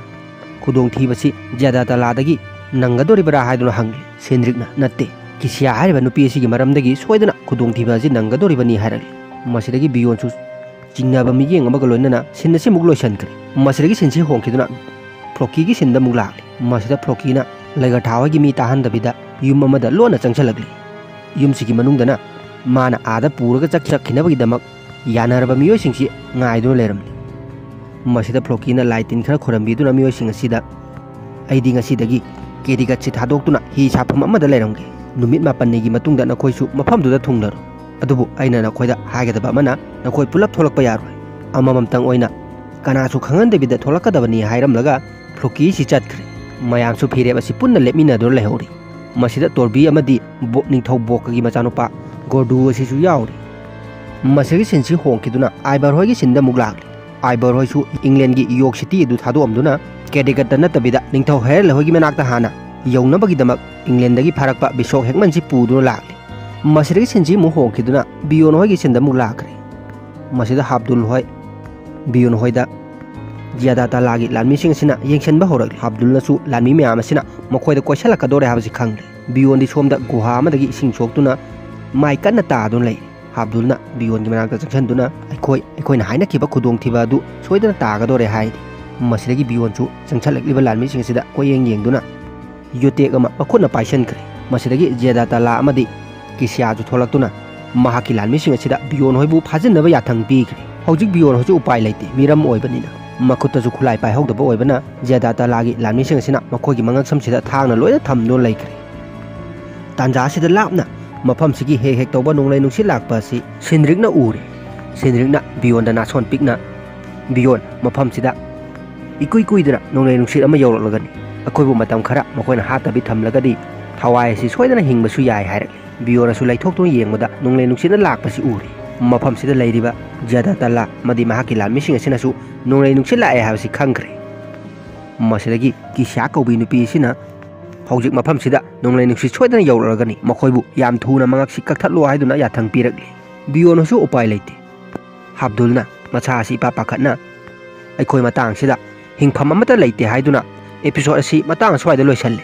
ꯈꯨꯗꯣꯡꯊꯤꯕꯁꯤ ꯖꯦꯗꯥ ꯇꯂꯥꯗꯒꯤ "ꯅꯪꯒꯗꯧꯔꯤꯕ꯭ꯔꯥ?" ꯍꯥꯏꯗꯨꯅ ꯍꯪꯂꯤ꯫ ꯁꯦꯟꯗ꯭ꯔꯤꯛꯅ, "ꯅꯠꯇꯦ, ꯀꯤꯁꯤꯌꯥ ꯍꯥꯏꯔꯤꯕ ꯅꯨꯄꯤ ꯑꯁꯤꯒꯤ ꯃꯔꯝꯗꯒꯤ ꯁꯣꯏꯗꯅ ꯈꯨꯗꯣꯡꯊꯤꯕ ꯑꯁꯤ ꯅꯪꯒꯗꯧꯔꯤꯕꯅꯤ" ꯍꯥꯏꯔꯛꯂꯤ꯫ ꯃꯁꯤꯗꯒꯤ ꯕꯤꯌꯣꯟꯁꯨ ꯆꯤꯡꯅꯕ ꯃꯤꯠꯌꯦꯡ ꯑꯃꯒ ꯂꯣꯏꯅꯅ ꯁꯤꯟ ꯑꯁꯤꯃꯨꯛ ꯂꯣꯏꯁꯤꯟꯈ꯭ꯔꯦ꯫ ꯃꯁꯤꯗꯒꯤ ꯁꯤꯟꯁꯤ ꯍꯣꯡꯈꯤꯗꯨꯅ ꯐ꯭ꯂꯣꯀꯤꯒꯤ ꯁꯤꯟꯗ ꯑꯃꯨꯛ ꯂꯥꯛꯂꯤ꯫ ꯃꯁꯤꯗ ꯐ꯭ꯂꯣꯀꯤꯅ ꯂꯩꯒꯊꯥ ꯍꯣꯏꯒꯤ ꯃꯤ ꯇꯥꯍꯟꯗꯕꯤꯗ ꯌꯨꯝ ꯑꯃꯗ ꯂꯣꯟꯅ ꯆꯪꯁꯤꯜꯂꯛꯂꯤ꯫ ꯌꯨꯝꯁꯤꯒꯤ ꯃꯅꯨꯡꯗꯅ ꯃꯥꯅ ꯑꯥꯗ ꯄꯨꯔꯒ ꯆꯠꯈꯤꯅꯕꯒꯤꯗꯃꯛ ꯌꯥꯅꯔꯕ ꯃꯤꯑꯣꯏꯁꯤꯡꯁꯤ ꯉꯥꯏꯗꯨꯅ ꯂꯩꯔꯝꯂꯤ꯫ ꯃꯁꯤꯗ ꯐ꯭ꯂꯣꯀꯤꯅ ꯂꯥꯏ ꯇꯤꯟ ꯈꯔ ꯈꯣꯏꯔꯝꯕꯤꯗꯨꯅ ꯃꯤꯑꯣꯏꯁꯤꯡ ꯑꯁꯤꯗ, "ꯑꯩꯗꯤ ꯉꯁꯤꯗꯒꯤ ꯀꯦꯗꯤꯒꯠꯁꯤ ꯊꯥꯗꯣꯛꯇꯨꯅ ꯍꯤ ꯁꯥꯐꯝ ꯑꯃꯗ ꯂꯩꯔꯝꯒꯦ꯫ ꯅꯨꯃꯤꯠ ꯃꯥꯄꯟꯅꯤꯒꯤ ꯃꯇꯨꯡꯗ ꯅꯈꯣꯏꯁꯨ ꯃꯐꯝꯗꯨꯗ ꯊꯨꯡꯂꯔꯣ꯫ ꯑꯗꯨꯕꯨ ꯑꯩꯅ ꯅꯈꯣꯏꯗ ꯍꯥꯏꯒꯗꯕ ꯑꯃꯅ, ꯅꯈꯣꯏ ꯄꯨꯂꯞ ꯊꯣꯛꯂꯛꯄ ꯌꯥꯔꯣꯏ꯫ ꯑꯃꯃꯝꯇꯪ ꯑꯣꯏꯅ ꯀꯅꯥꯁꯨ ꯈꯪꯍꯟꯗꯕꯤꯗ ꯊꯣꯛꯂꯛꯀꯗꯕꯅꯤ" ꯍꯥꯏꯔꯝꯂꯒ ꯐ꯭ꯂꯣꯀꯤꯁꯤ ꯆꯠꯈ꯭ꯔꯦ꯫ ꯃꯌꯥꯝꯁꯨ ꯐꯤꯔꯦꯞ ꯑꯁꯤ ꯄꯨꯟꯅ ꯂꯦꯞꯃꯤꯟꯅꯗꯨꯅ ꯂꯩꯍꯧꯔꯤ꯫ ꯃꯁꯤꯗ ꯇꯣꯔꯕꯤ ꯑꯃꯗꯤ ꯕꯣ-, ꯅꯤꯡꯊꯧ ꯕꯣꯛꯀꯒꯤ ꯃꯆꯥꯅꯨꯄꯥ ꯒꯣꯔꯗꯨ ꯑꯁꯤꯁꯨ ꯌꯥꯎꯔꯤ꯫ ꯃꯁꯤꯒꯤ ꯁꯤꯟꯁꯤ ꯍꯣꯡꯈꯤꯗꯨꯅ ꯑꯥꯏꯕꯔ ꯍꯣꯏꯒꯤ ꯁꯤꯟꯗ ꯑꯃꯨꯛ ꯂꯥꯛꯂꯤ꯫ ꯑꯥꯏꯕꯔ ꯍꯣꯏꯁꯨ ꯏꯪꯂꯦꯟꯒꯤ ꯌꯣꯔꯛ ꯁꯤꯇꯤ ꯑꯗꯨ ꯊꯥꯗꯣꯛꯑꯝꯗꯨꯅ ꯀꯦꯗꯤꯒꯠꯇ ꯅꯠꯇꯕꯤꯗ ꯅꯤꯡꯊꯧ ꯍꯦꯔꯜ ꯍꯣꯏꯒꯤ ꯃꯅꯥꯛꯇ ꯍꯥꯟꯅ ꯌꯧꯅꯕꯒꯤꯗꯃꯛ ꯏꯪꯂꯦꯟꯗꯒꯤ ꯐꯥꯔꯛꯄ ꯕꯤꯁꯣꯛ ꯍꯦꯛꯃꯟꯁꯤ ꯄꯨꯗꯨꯅ ꯂꯥꯛꯂꯤ꯫ ꯃꯁꯤꯗꯒꯤ ꯁꯤꯟꯁꯤ ꯑꯃꯨꯛ ꯍꯣꯡꯈꯤꯗꯨꯅ ꯕꯤꯌꯣꯟ ꯍꯣꯏꯒꯤ ꯁꯤꯟꯗ ꯑꯃꯨꯛ ꯂꯥꯛꯈ꯭ꯔꯦ꯫ ꯃꯁꯤꯗ ꯍꯥꯕꯗꯨꯜ ꯍꯣꯏ ꯕꯤꯌꯣꯟ ꯍꯣꯏꯗ ꯖꯤꯌꯥꯗꯥ ꯇꯥꯂꯥꯒꯤ ꯂꯥꯟꯃꯤꯁꯤꯡ ꯑꯁꯤꯅ ꯌꯦꯡꯁꯤꯟꯕ ꯍꯧꯔꯛꯂꯤ꯫ ꯍꯥꯕꯗꯨꯜꯅꯁꯨ ꯂꯥꯟꯃꯤ ꯃꯌꯥꯝ ꯑꯁꯤꯅ ꯃꯈꯣꯏꯗ ꯀꯣꯏꯁꯤꯜꯂꯛꯀꯗꯧꯔꯦ ꯍꯥꯏꯕꯁꯤ ꯈꯪꯂꯤ꯫ ꯕꯤꯌꯣꯟꯗꯤ ꯁꯣꯝꯗ ꯒꯨꯍꯥ ꯑꯃꯗꯒꯤ ꯏꯁꯤꯡ ꯁꯣꯛꯇꯨꯅ ꯃꯥꯏ ꯀꯟꯅ ꯇꯥꯗꯨꯅ ꯂꯩꯔꯤ꯫ ꯍꯥꯕꯗꯨꯜꯅ ꯕꯤꯌꯣꯟꯒꯤ ꯃꯅꯥꯛꯇ ꯆꯪꯁꯤꯟꯗꯨꯅ, "ꯑꯩꯈꯣꯏ, ꯑꯩꯈꯣꯏꯅ ꯍꯥꯏꯅꯈꯤꯕ ꯈꯨꯗꯣꯡꯊꯤꯕ ꯑꯗꯨ ꯁꯣꯏꯗꯅ ꯇꯥꯒꯗꯧꯔꯦ" ꯍꯥꯏꯔꯤ꯫ ꯃꯁꯤꯗꯒꯤ ꯕꯤꯌꯣꯟꯁꯨ ꯆꯪꯁꯤꯜꯂꯛꯂꯤꯕ ꯂꯥꯟꯃꯤꯁꯤꯡ ꯑꯁꯤꯗ ꯀꯣꯏꯌꯦꯡ ꯌꯦꯡꯗꯨꯅ ꯌꯣꯇꯦꯛ ꯑꯃ ꯃꯈꯨꯠꯅ ꯄꯥꯏꯁꯤꯟꯈ꯭ꯔꯦ꯫ ꯃꯁꯤꯗꯒꯤ ꯖꯦꯗꯥꯇꯥꯂꯥ ꯑꯃꯗꯤ ꯀꯤꯁꯤꯌꯥꯁꯨ ꯊꯣꯛꯂꯛꯇꯨꯅ ꯃꯍꯥꯛꯀꯤ ꯂꯥꯟꯃꯤꯁꯤꯡ ꯑꯁꯤꯗ ꯕꯤꯌꯣꯟ ꯍꯣꯏꯕꯨ ꯐꯥꯖꯤꯟꯅꯕ ꯌꯥꯊꯪ ꯄꯤꯈ꯭ꯔꯦ꯫ ꯍꯧꯖꯤꯛ ꯕꯤꯌꯣꯟ ꯍꯣꯏꯁꯨ ꯎꯄꯥꯏ ꯂꯩꯇꯦ, ꯃꯤꯔꯝ ꯑꯣꯏꯕꯅꯤꯅ꯫ ꯃꯈꯨꯠꯇꯁꯨ ꯈꯨꯠꯂꯥꯏ ꯄꯥꯏꯍꯧꯗꯕ ꯑꯣꯏꯕꯅ ꯖꯦꯗꯥꯇꯥꯂꯥꯒꯤ ꯂꯥꯟꯃꯤꯁꯤꯡ ꯑꯁꯤꯅ ꯃꯈꯣꯏꯒꯤ ꯃꯉꯛꯁꯝꯁꯤꯗ ꯊꯥꯡꯅ ꯂꯣꯏꯅ ꯊꯝꯗꯨꯅ ꯂꯩꯈ꯭ꯔꯦ꯫ ꯇꯥꯟꯖꯥ ꯑꯁꯤꯗ ꯂꯥꯞꯅ ꯃꯐꯝꯁꯤꯒꯤ ꯍꯦꯛ ꯍꯦꯛ ꯇꯧꯕ ꯅꯣꯡꯂꯩ ꯅꯨꯡꯁꯤꯠ ꯂꯥꯛꯄ ꯑꯁꯤ ꯁꯤꯟꯗ꯭ꯔꯤꯛꯅ ꯎꯔꯦ꯫ ꯁꯤꯟꯗ꯭ꯔꯤꯛꯅ ꯕꯤꯌꯣꯟꯗ ꯅꯥꯁꯣꯟ ꯄꯤꯛꯅ, "ꯕꯤꯌꯣꯟ, ꯃꯐꯝꯁꯤꯗ ꯏꯀꯨꯏ ꯀꯨꯏꯗꯅ ꯅꯣꯡꯂꯩ ꯅꯨꯡꯁꯤꯠ ꯑꯃ ꯌꯧꯔꯛꯂꯒꯅꯤ꯫ ꯑꯩꯈꯣꯏꯕꯨ ꯃꯇꯝ ꯈꯔ ꯃꯈꯣꯏꯅ ꯍꯥꯠꯇꯕꯤ ꯊꯝꯂꯒꯗꯤ ꯊꯋꯥꯏ ꯑꯁꯤ ꯁꯣꯏꯗꯅ ꯍꯤꯡꯕꯁꯨ ꯌꯥꯏ" ꯍꯥꯏꯔꯛꯂꯤ꯫ ꯕꯤꯌꯣꯟꯅꯁꯨ ꯂꯩꯊꯣꯛꯇꯨꯅ ꯌꯦꯡꯕꯗ ꯅꯣꯡꯂꯩ ꯅꯨꯡꯁꯤꯠꯅ ꯂꯥꯛꯄꯁꯤ ꯎꯔꯦ꯫ ꯃꯐꯝꯁꯤꯗ ꯂꯩꯔꯤꯕ ꯖꯤꯌꯥꯗꯥꯇꯥꯂꯥ ꯑꯃꯗꯤ ꯃꯍꯥꯛꯀꯤ ꯂꯥꯟꯃꯤꯁꯤꯡ ꯑꯁꯤꯅꯁꯨ ꯅꯣꯡꯂꯩ ꯅꯨꯡꯁꯤꯠ ꯂꯥꯛꯑꯦ ꯍꯥꯏꯕꯁꯤ ꯈꯪꯈ꯭ꯔꯦ꯫ ꯃꯁꯤꯗꯒꯤ ꯀꯤꯁꯤꯌꯥ ꯀꯧꯕꯤ ꯅꯨꯄꯤ ꯑꯁꯤꯅ ꯍꯧꯖꯤꯛ ꯃꯐꯝꯁꯤꯗ ꯅꯣꯡꯂꯩ ꯅꯨꯡꯁꯤꯠ ꯁꯣꯏꯗꯅ ꯌꯧꯔꯛꯂꯒꯅꯤ, ꯃꯈꯣꯏꯕꯨ ꯌꯥꯝ ꯊꯨꯅ ꯃꯉꯛꯁꯤ ꯀꯛꯊꯠꯂꯣ ꯍꯥꯏꯗꯨꯅ ꯌꯥꯊꯪ ꯄꯤꯔꯛꯂꯤ꯫ ꯕꯤꯌꯣꯟꯅꯁꯨ ꯎꯄꯥꯏ ꯂꯩꯇꯦ꯫ ꯍꯥꯕꯗꯨꯜꯅ ꯃꯁꯥ ꯑꯁꯤ ꯏꯄꯥ ꯄꯥꯈꯠꯅ, "ꯑꯩꯈꯣꯏ ꯃꯇꯥꯡꯁꯤꯗ ꯍꯤꯡꯐꯝ ꯑꯃꯠꯇ ꯂꯩꯇꯦ" ꯍꯥꯏꯗꯨꯅ episode ꯑꯁꯤ ꯃꯇꯥꯡ ꯑꯁ꯭ꯋꯥꯏꯗ ꯂꯣꯏꯁꯜꯂꯤ꯫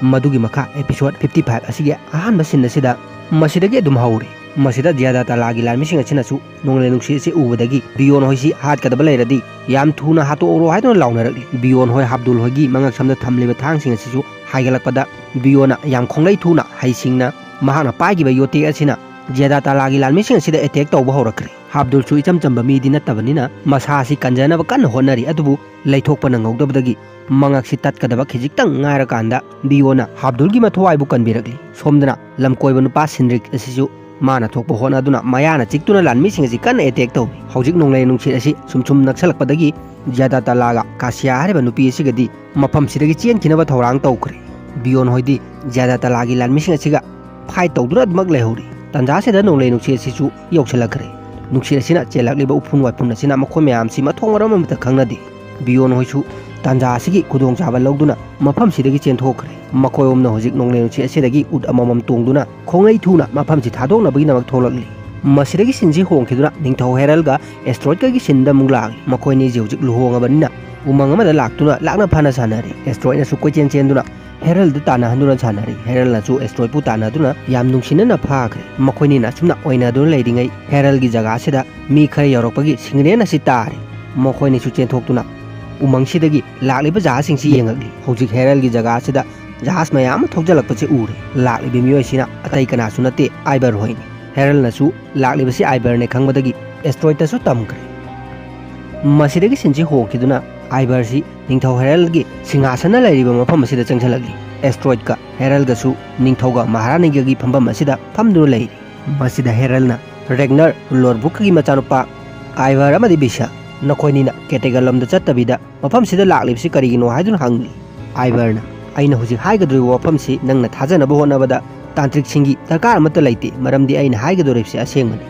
ꯃꯗꯨꯒꯤ ꯃꯈꯥ episode fifty five ꯑꯁꯤꯒꯤ ꯑꯍꯥꯟꯕ scene ꯑꯁꯤꯗ ꯃꯁꯤꯗꯒꯤ ꯑꯗꯨꯝ ꯍꯧꯔꯤ꯫ ꯃꯁꯤꯗ ꯖꯤꯌꯥꯗꯥ ꯇꯂꯥꯒꯤ ꯂꯥꯟꯃꯤꯁꯤꯡ ꯑꯁꯤꯅꯁꯨ ꯅꯣꯡꯂꯩ ꯅꯨꯡꯁꯤꯠ ꯑꯁꯤ ꯎꯕꯗꯒꯤ ꯕꯤꯌꯣꯟ ꯍꯣꯏꯁꯤ ꯍꯥꯠꯀꯗꯕ ꯂꯩꯔꯗꯤ ꯌꯥꯝ ꯊꯨꯅ ꯍꯥꯠꯇꯣꯛꯍꯧꯔꯣ ꯍꯥꯏꯗꯨꯅ ꯂꯥꯎꯅꯔꯛꯂꯤ꯫ ꯕꯤꯌꯣꯟ ꯍꯣꯏ ꯍꯥꯞꯗꯨꯜ ꯍꯣꯏꯒꯤ ꯃꯉꯛꯁꯝꯗ ꯊꯝꯂꯤꯕ ꯊꯥꯡꯁꯤꯡ ꯑꯁꯤꯁꯨ ꯍꯥꯏꯒꯠꯂꯛꯄꯗ ꯕꯤꯌꯣꯟꯅ ꯌꯥꯝ ꯈꯣꯡꯂꯩ ꯊꯨꯅ ꯍꯩꯁꯤꯡꯅ ꯃꯍꯥꯛꯅ ꯄꯥꯏꯈꯤꯕ ꯌꯣꯇꯦꯛ ꯑꯁꯤꯅ ꯖꯤꯌꯥꯗꯥ ꯇꯂꯥꯒꯤ ꯂꯥꯟꯃꯤꯁꯤꯡ ꯑꯁꯤꯗ attack ꯇꯧꯕ ꯍꯧꯔꯛꯈ꯭ꯔꯦ꯫ ꯍꯥꯞꯗꯨꯜꯁꯨ ꯏꯆꯝ ꯆꯝꯕ ꯃꯤꯗꯤ ꯅꯠꯇꯕꯅꯤꯅ ꯃꯁꯥ ꯑꯁꯤ ꯀꯟꯖꯅꯕ ꯀꯟꯅ ꯍꯣꯠꯅꯔꯤ, ꯑꯗꯨꯕꯨ ꯂꯩꯊꯣꯛꯄ ꯅꯪꯍꯧꯗꯕꯗꯒꯤ ꯃꯉꯛꯁꯤ ꯇꯠꯀꯗꯕ ꯈꯤꯖꯤꯛꯇꯪ ꯉꯥꯏꯔꯀꯥꯟꯗ ꯕꯤꯌꯣꯅ ꯍꯥꯞꯗꯨꯜꯒꯤ ꯃꯊꯧꯋꯥꯏꯕꯨ ꯀꯟꯕꯤꯔꯛꯂꯤ꯫ ꯁꯣꯝꯗꯅ ꯂꯝꯀꯣꯏꯕ ꯅꯨꯄꯥ ꯁꯤꯟꯔꯤꯛ ꯑꯁꯤꯁꯨ ꯃꯥꯅ ꯊꯣꯛꯄ ꯍꯣꯠꯅꯗꯨꯅ ꯃꯌꯥꯅ ꯆꯤꯛꯇꯨꯅ ꯂꯥꯟꯃꯤꯁꯤꯡ ꯑꯁꯤ ꯀꯟꯅ attack ꯇꯧꯔꯤ꯫ ꯍꯧꯖꯤꯛ ꯅꯣꯡꯂꯩ ꯅꯨꯡꯁꯤꯠ ꯑꯁꯤ ꯁꯨꯝ ꯁꯨꯝ ꯅꯛꯁꯜꯂꯛꯄꯗꯒꯤ ꯖꯤꯌꯥꯗꯥ ꯇꯂꯥꯒ ꯀꯥꯁꯤꯌꯥ ꯍꯥꯏꯔꯤꯕ ꯅꯨꯄꯤ ꯑꯁꯤꯒꯗꯤ ꯃꯐꯝꯁꯤꯗꯒꯤ ꯆꯦꯟꯈꯤꯅꯕ ꯊꯧꯔꯥꯡ ꯇꯧꯈ꯭ꯔꯦ꯫ ꯕꯤꯌꯣꯟ ꯍꯣꯏꯗꯤ ꯖꯤꯌꯥꯗꯥ ꯇꯂꯥꯒꯤ ꯂꯥꯟꯃꯤꯁꯤꯡ ꯑꯁꯤꯒ fight ꯇꯧꯗꯨꯅ ꯑꯗꯨꯃꯛ ꯂꯩꯍꯧꯔꯤ꯫ ꯇꯥꯟꯖꯥꯁꯤꯗ ꯅꯣꯡꯂꯩ ꯅꯨꯡꯁꯤꯠ ꯑꯁꯤꯁꯨ ꯌꯧꯁꯤꯜꯂꯛꯈ꯭ꯔꯦ꯫ ꯅꯨꯡꯁꯤꯠ ꯑꯁꯤꯅ ꯆꯦꯜꯂꯛꯂꯤꯕ ꯎꯐꯨꯟ ꯋꯥꯏꯐꯨꯟ ꯑꯁꯤꯅ ꯃꯈꯣꯏ ꯃꯌꯥꯝꯁꯤ ꯃꯊꯣꯡ ꯃꯔꯝ ꯑꯃꯠꯇ ꯈꯪꯅꯗꯦ꯫ ꯕꯤꯌꯣꯟ ꯍꯣꯏꯁꯨ ꯇꯥꯟꯖꯥ ꯑꯁꯤꯒꯤ ꯈꯨꯗꯣꯡꯆꯥꯕ ꯂꯧꯗꯨꯅ ꯃꯐꯝꯁꯤꯗꯒꯤ ꯆꯦꯟꯊꯣꯛꯈ꯭ꯔꯦ꯫ ꯃꯈꯣꯏ ꯑꯍꯨꯝꯅ ꯍꯧꯖꯤꯛ ꯅꯣꯡꯂꯩ ꯅꯨꯡꯁꯤꯠ ꯑꯁꯤꯗꯒꯤ ꯎꯠ ꯑꯃꯃꯝ ꯇꯣꯡꯗꯨꯅ ꯈꯣꯡꯂꯩ ꯊꯨꯅ ꯃꯐꯝꯁꯤ ꯊꯥꯗꯣꯛꯅꯕꯒꯤꯗꯃꯛ ꯊꯣꯛꯂꯛꯂꯤ꯫ ꯃꯁꯤꯗꯒꯤ scene ꯁꯤ ꯍꯣꯡꯈꯤꯗꯨꯅ ꯅꯤꯡꯊꯧ ꯍꯦꯔꯜꯒ ꯑꯦꯁꯇ꯭ꯔꯣꯏꯗꯀꯒꯤ scene ꯗ ꯑꯃꯨꯛ ꯂꯥꯛꯂꯤ꯫ ꯃꯈꯣꯏꯅꯤꯁꯤ ꯍꯧꯖꯤꯛ ꯂꯨꯍꯣꯡꯉꯕꯅꯤꯅ ꯎꯃꯪ ꯑꯃꯗ ꯂꯥꯛꯇꯨꯅ ꯂꯥꯛꯅ ꯐꯥꯅ ꯁꯥꯟꯅꯔꯤ꯫ ꯑꯦꯁꯇ꯭ꯔꯣꯏꯗꯅꯁꯨ ꯀꯣꯏꯆꯦꯟ ꯆꯦꯟꯗꯨꯅ ꯍꯦꯔꯜꯗ ꯇꯥꯟꯅꯍꯟꯗꯨꯅ ꯁꯥꯟꯅꯔꯤ꯫ ꯍꯦꯔꯜꯅꯁꯨ ꯑꯦꯁꯇ꯭ꯔꯣꯏꯗꯄꯨ ꯇꯥꯟꯅꯗꯨꯅ ꯌꯥꯝ ꯅꯨꯡꯁꯤꯅꯅ ꯐꯥꯈ꯭ꯔꯦ꯫ ꯃꯈꯣꯏꯅꯤꯅ ꯑꯁꯨꯝꯅ ꯑꯣꯏꯅꯗꯨꯅ ꯂꯩꯔꯤꯉꯩ ꯍꯦꯔꯜꯒꯤ ꯖꯒꯥꯁꯤꯗ ꯃꯤ ꯈꯔ ꯌꯧꯔꯛꯄꯒꯤ siren ꯑꯁꯤ ꯇꯥꯔꯤ꯫ ꯃꯈꯣꯏꯅꯤꯁꯨ ꯆꯦꯟꯊꯣꯛꯇꯨꯅ ꯎꯃꯪꯁꯤꯗꯒꯤ ꯂꯥꯛꯂꯤꯕ ꯖꯍꯥꯖꯁꯤꯡꯁꯤ ꯌꯦꯡꯉꯛꯂꯤ꯫ ꯍꯧꯖꯤꯛ ꯍꯦꯔꯜꯒꯤ ꯖꯒꯥ ꯑꯁꯤꯗ ꯖꯍꯥꯖ ꯃꯌꯥꯝ ꯑꯃ ꯊꯧꯖꯤꯜꯂꯛꯄꯁꯤ ꯎꯔꯦ꯫ ꯂꯥꯛꯂꯤꯕ ꯃꯤꯑꯣꯏꯁꯤꯅ ꯑꯇꯩ ꯀꯅꯥꯁꯨ ꯅꯠꯇꯦ, ꯑꯥꯏꯕꯔ ꯍꯣꯏꯅꯤ꯫ ꯍꯦꯔꯜꯅꯁꯨ ꯂꯥꯛꯂꯤꯕꯁꯤ ꯑꯥꯏꯕꯔꯅꯦ ꯈꯪꯕꯗꯒꯤ ꯑꯦꯁꯇ꯭ꯔꯣꯏꯗꯇꯁꯨ ꯇꯝꯈ꯭ꯔꯦ꯫ ꯃꯁꯤꯗꯒꯤ scene ꯁꯤ ꯍꯣꯡꯈꯤꯗꯨꯅ ꯑꯥꯏꯕꯔꯁꯤ ꯅꯤꯡꯊꯧ ꯍꯦꯔꯜꯒꯤ ꯁꯤꯡꯍꯥꯁꯟꯅ ꯂꯩꯔꯤꯕ ꯃꯐꯝ ꯑꯁꯤꯗ ꯆꯪꯁꯤꯜꯂꯛꯂꯤ꯫ ꯑꯦꯁꯇ꯭ꯔꯣꯏꯗꯀ ꯍꯦꯔꯜꯒꯁꯨ ꯅꯤꯡꯊꯧꯒ ꯃꯍꯥꯔꯥꯅꯤꯒꯒꯤ ꯐꯝꯐꯝ ꯑꯁꯤꯗ ꯐꯝꯗꯨꯅ ꯂꯩꯔꯤ꯫ ꯃꯁꯤꯗ ꯍꯦꯔꯜꯅ ꯔꯦꯒꯅꯔ ꯂꯣꯔꯕꯨꯛꯀꯒꯤ ꯃꯆꯥꯅꯨꯄꯥ ꯑꯥꯏꯕꯔ ꯑꯃꯗꯤ ꯕꯤꯁꯛ, ꯅꯈꯣꯏꯅꯤꯅ ꯀꯦꯇꯦꯒꯜ ꯂꯣꯝꯗ ꯆꯠꯇꯕꯤꯗ ꯃꯐꯝꯁꯤꯗ ꯂꯥꯛꯂꯤꯕꯁꯤ ꯀꯔꯤꯒꯤꯅꯣ ꯍꯥꯏꯗꯨꯅ ꯍꯪꯂꯤ꯫ ꯑꯥꯏꯕꯔꯅ, "ꯑꯩꯅ ꯍꯧꯖꯤꯛ ꯍꯥꯏꯒꯗꯧꯔꯤꯕ ꯋꯥꯐꯝꯁꯤ ꯅꯪꯅ ꯊꯥꯖꯅꯕ ꯍꯣꯠꯅꯕꯗ ꯇꯥꯟꯇ꯭ꯔꯤꯛꯁꯤꯡꯒꯤ ꯗꯔꯀꯥꯔ ꯑꯃꯠꯇ ꯂꯩꯇꯦ, ꯃꯔꯝꯗꯤ ꯑꯩꯅ ꯍꯥꯏꯒꯗꯧꯔꯤꯕꯁꯤ ꯑꯁꯦꯡꯕꯅꯤ꯫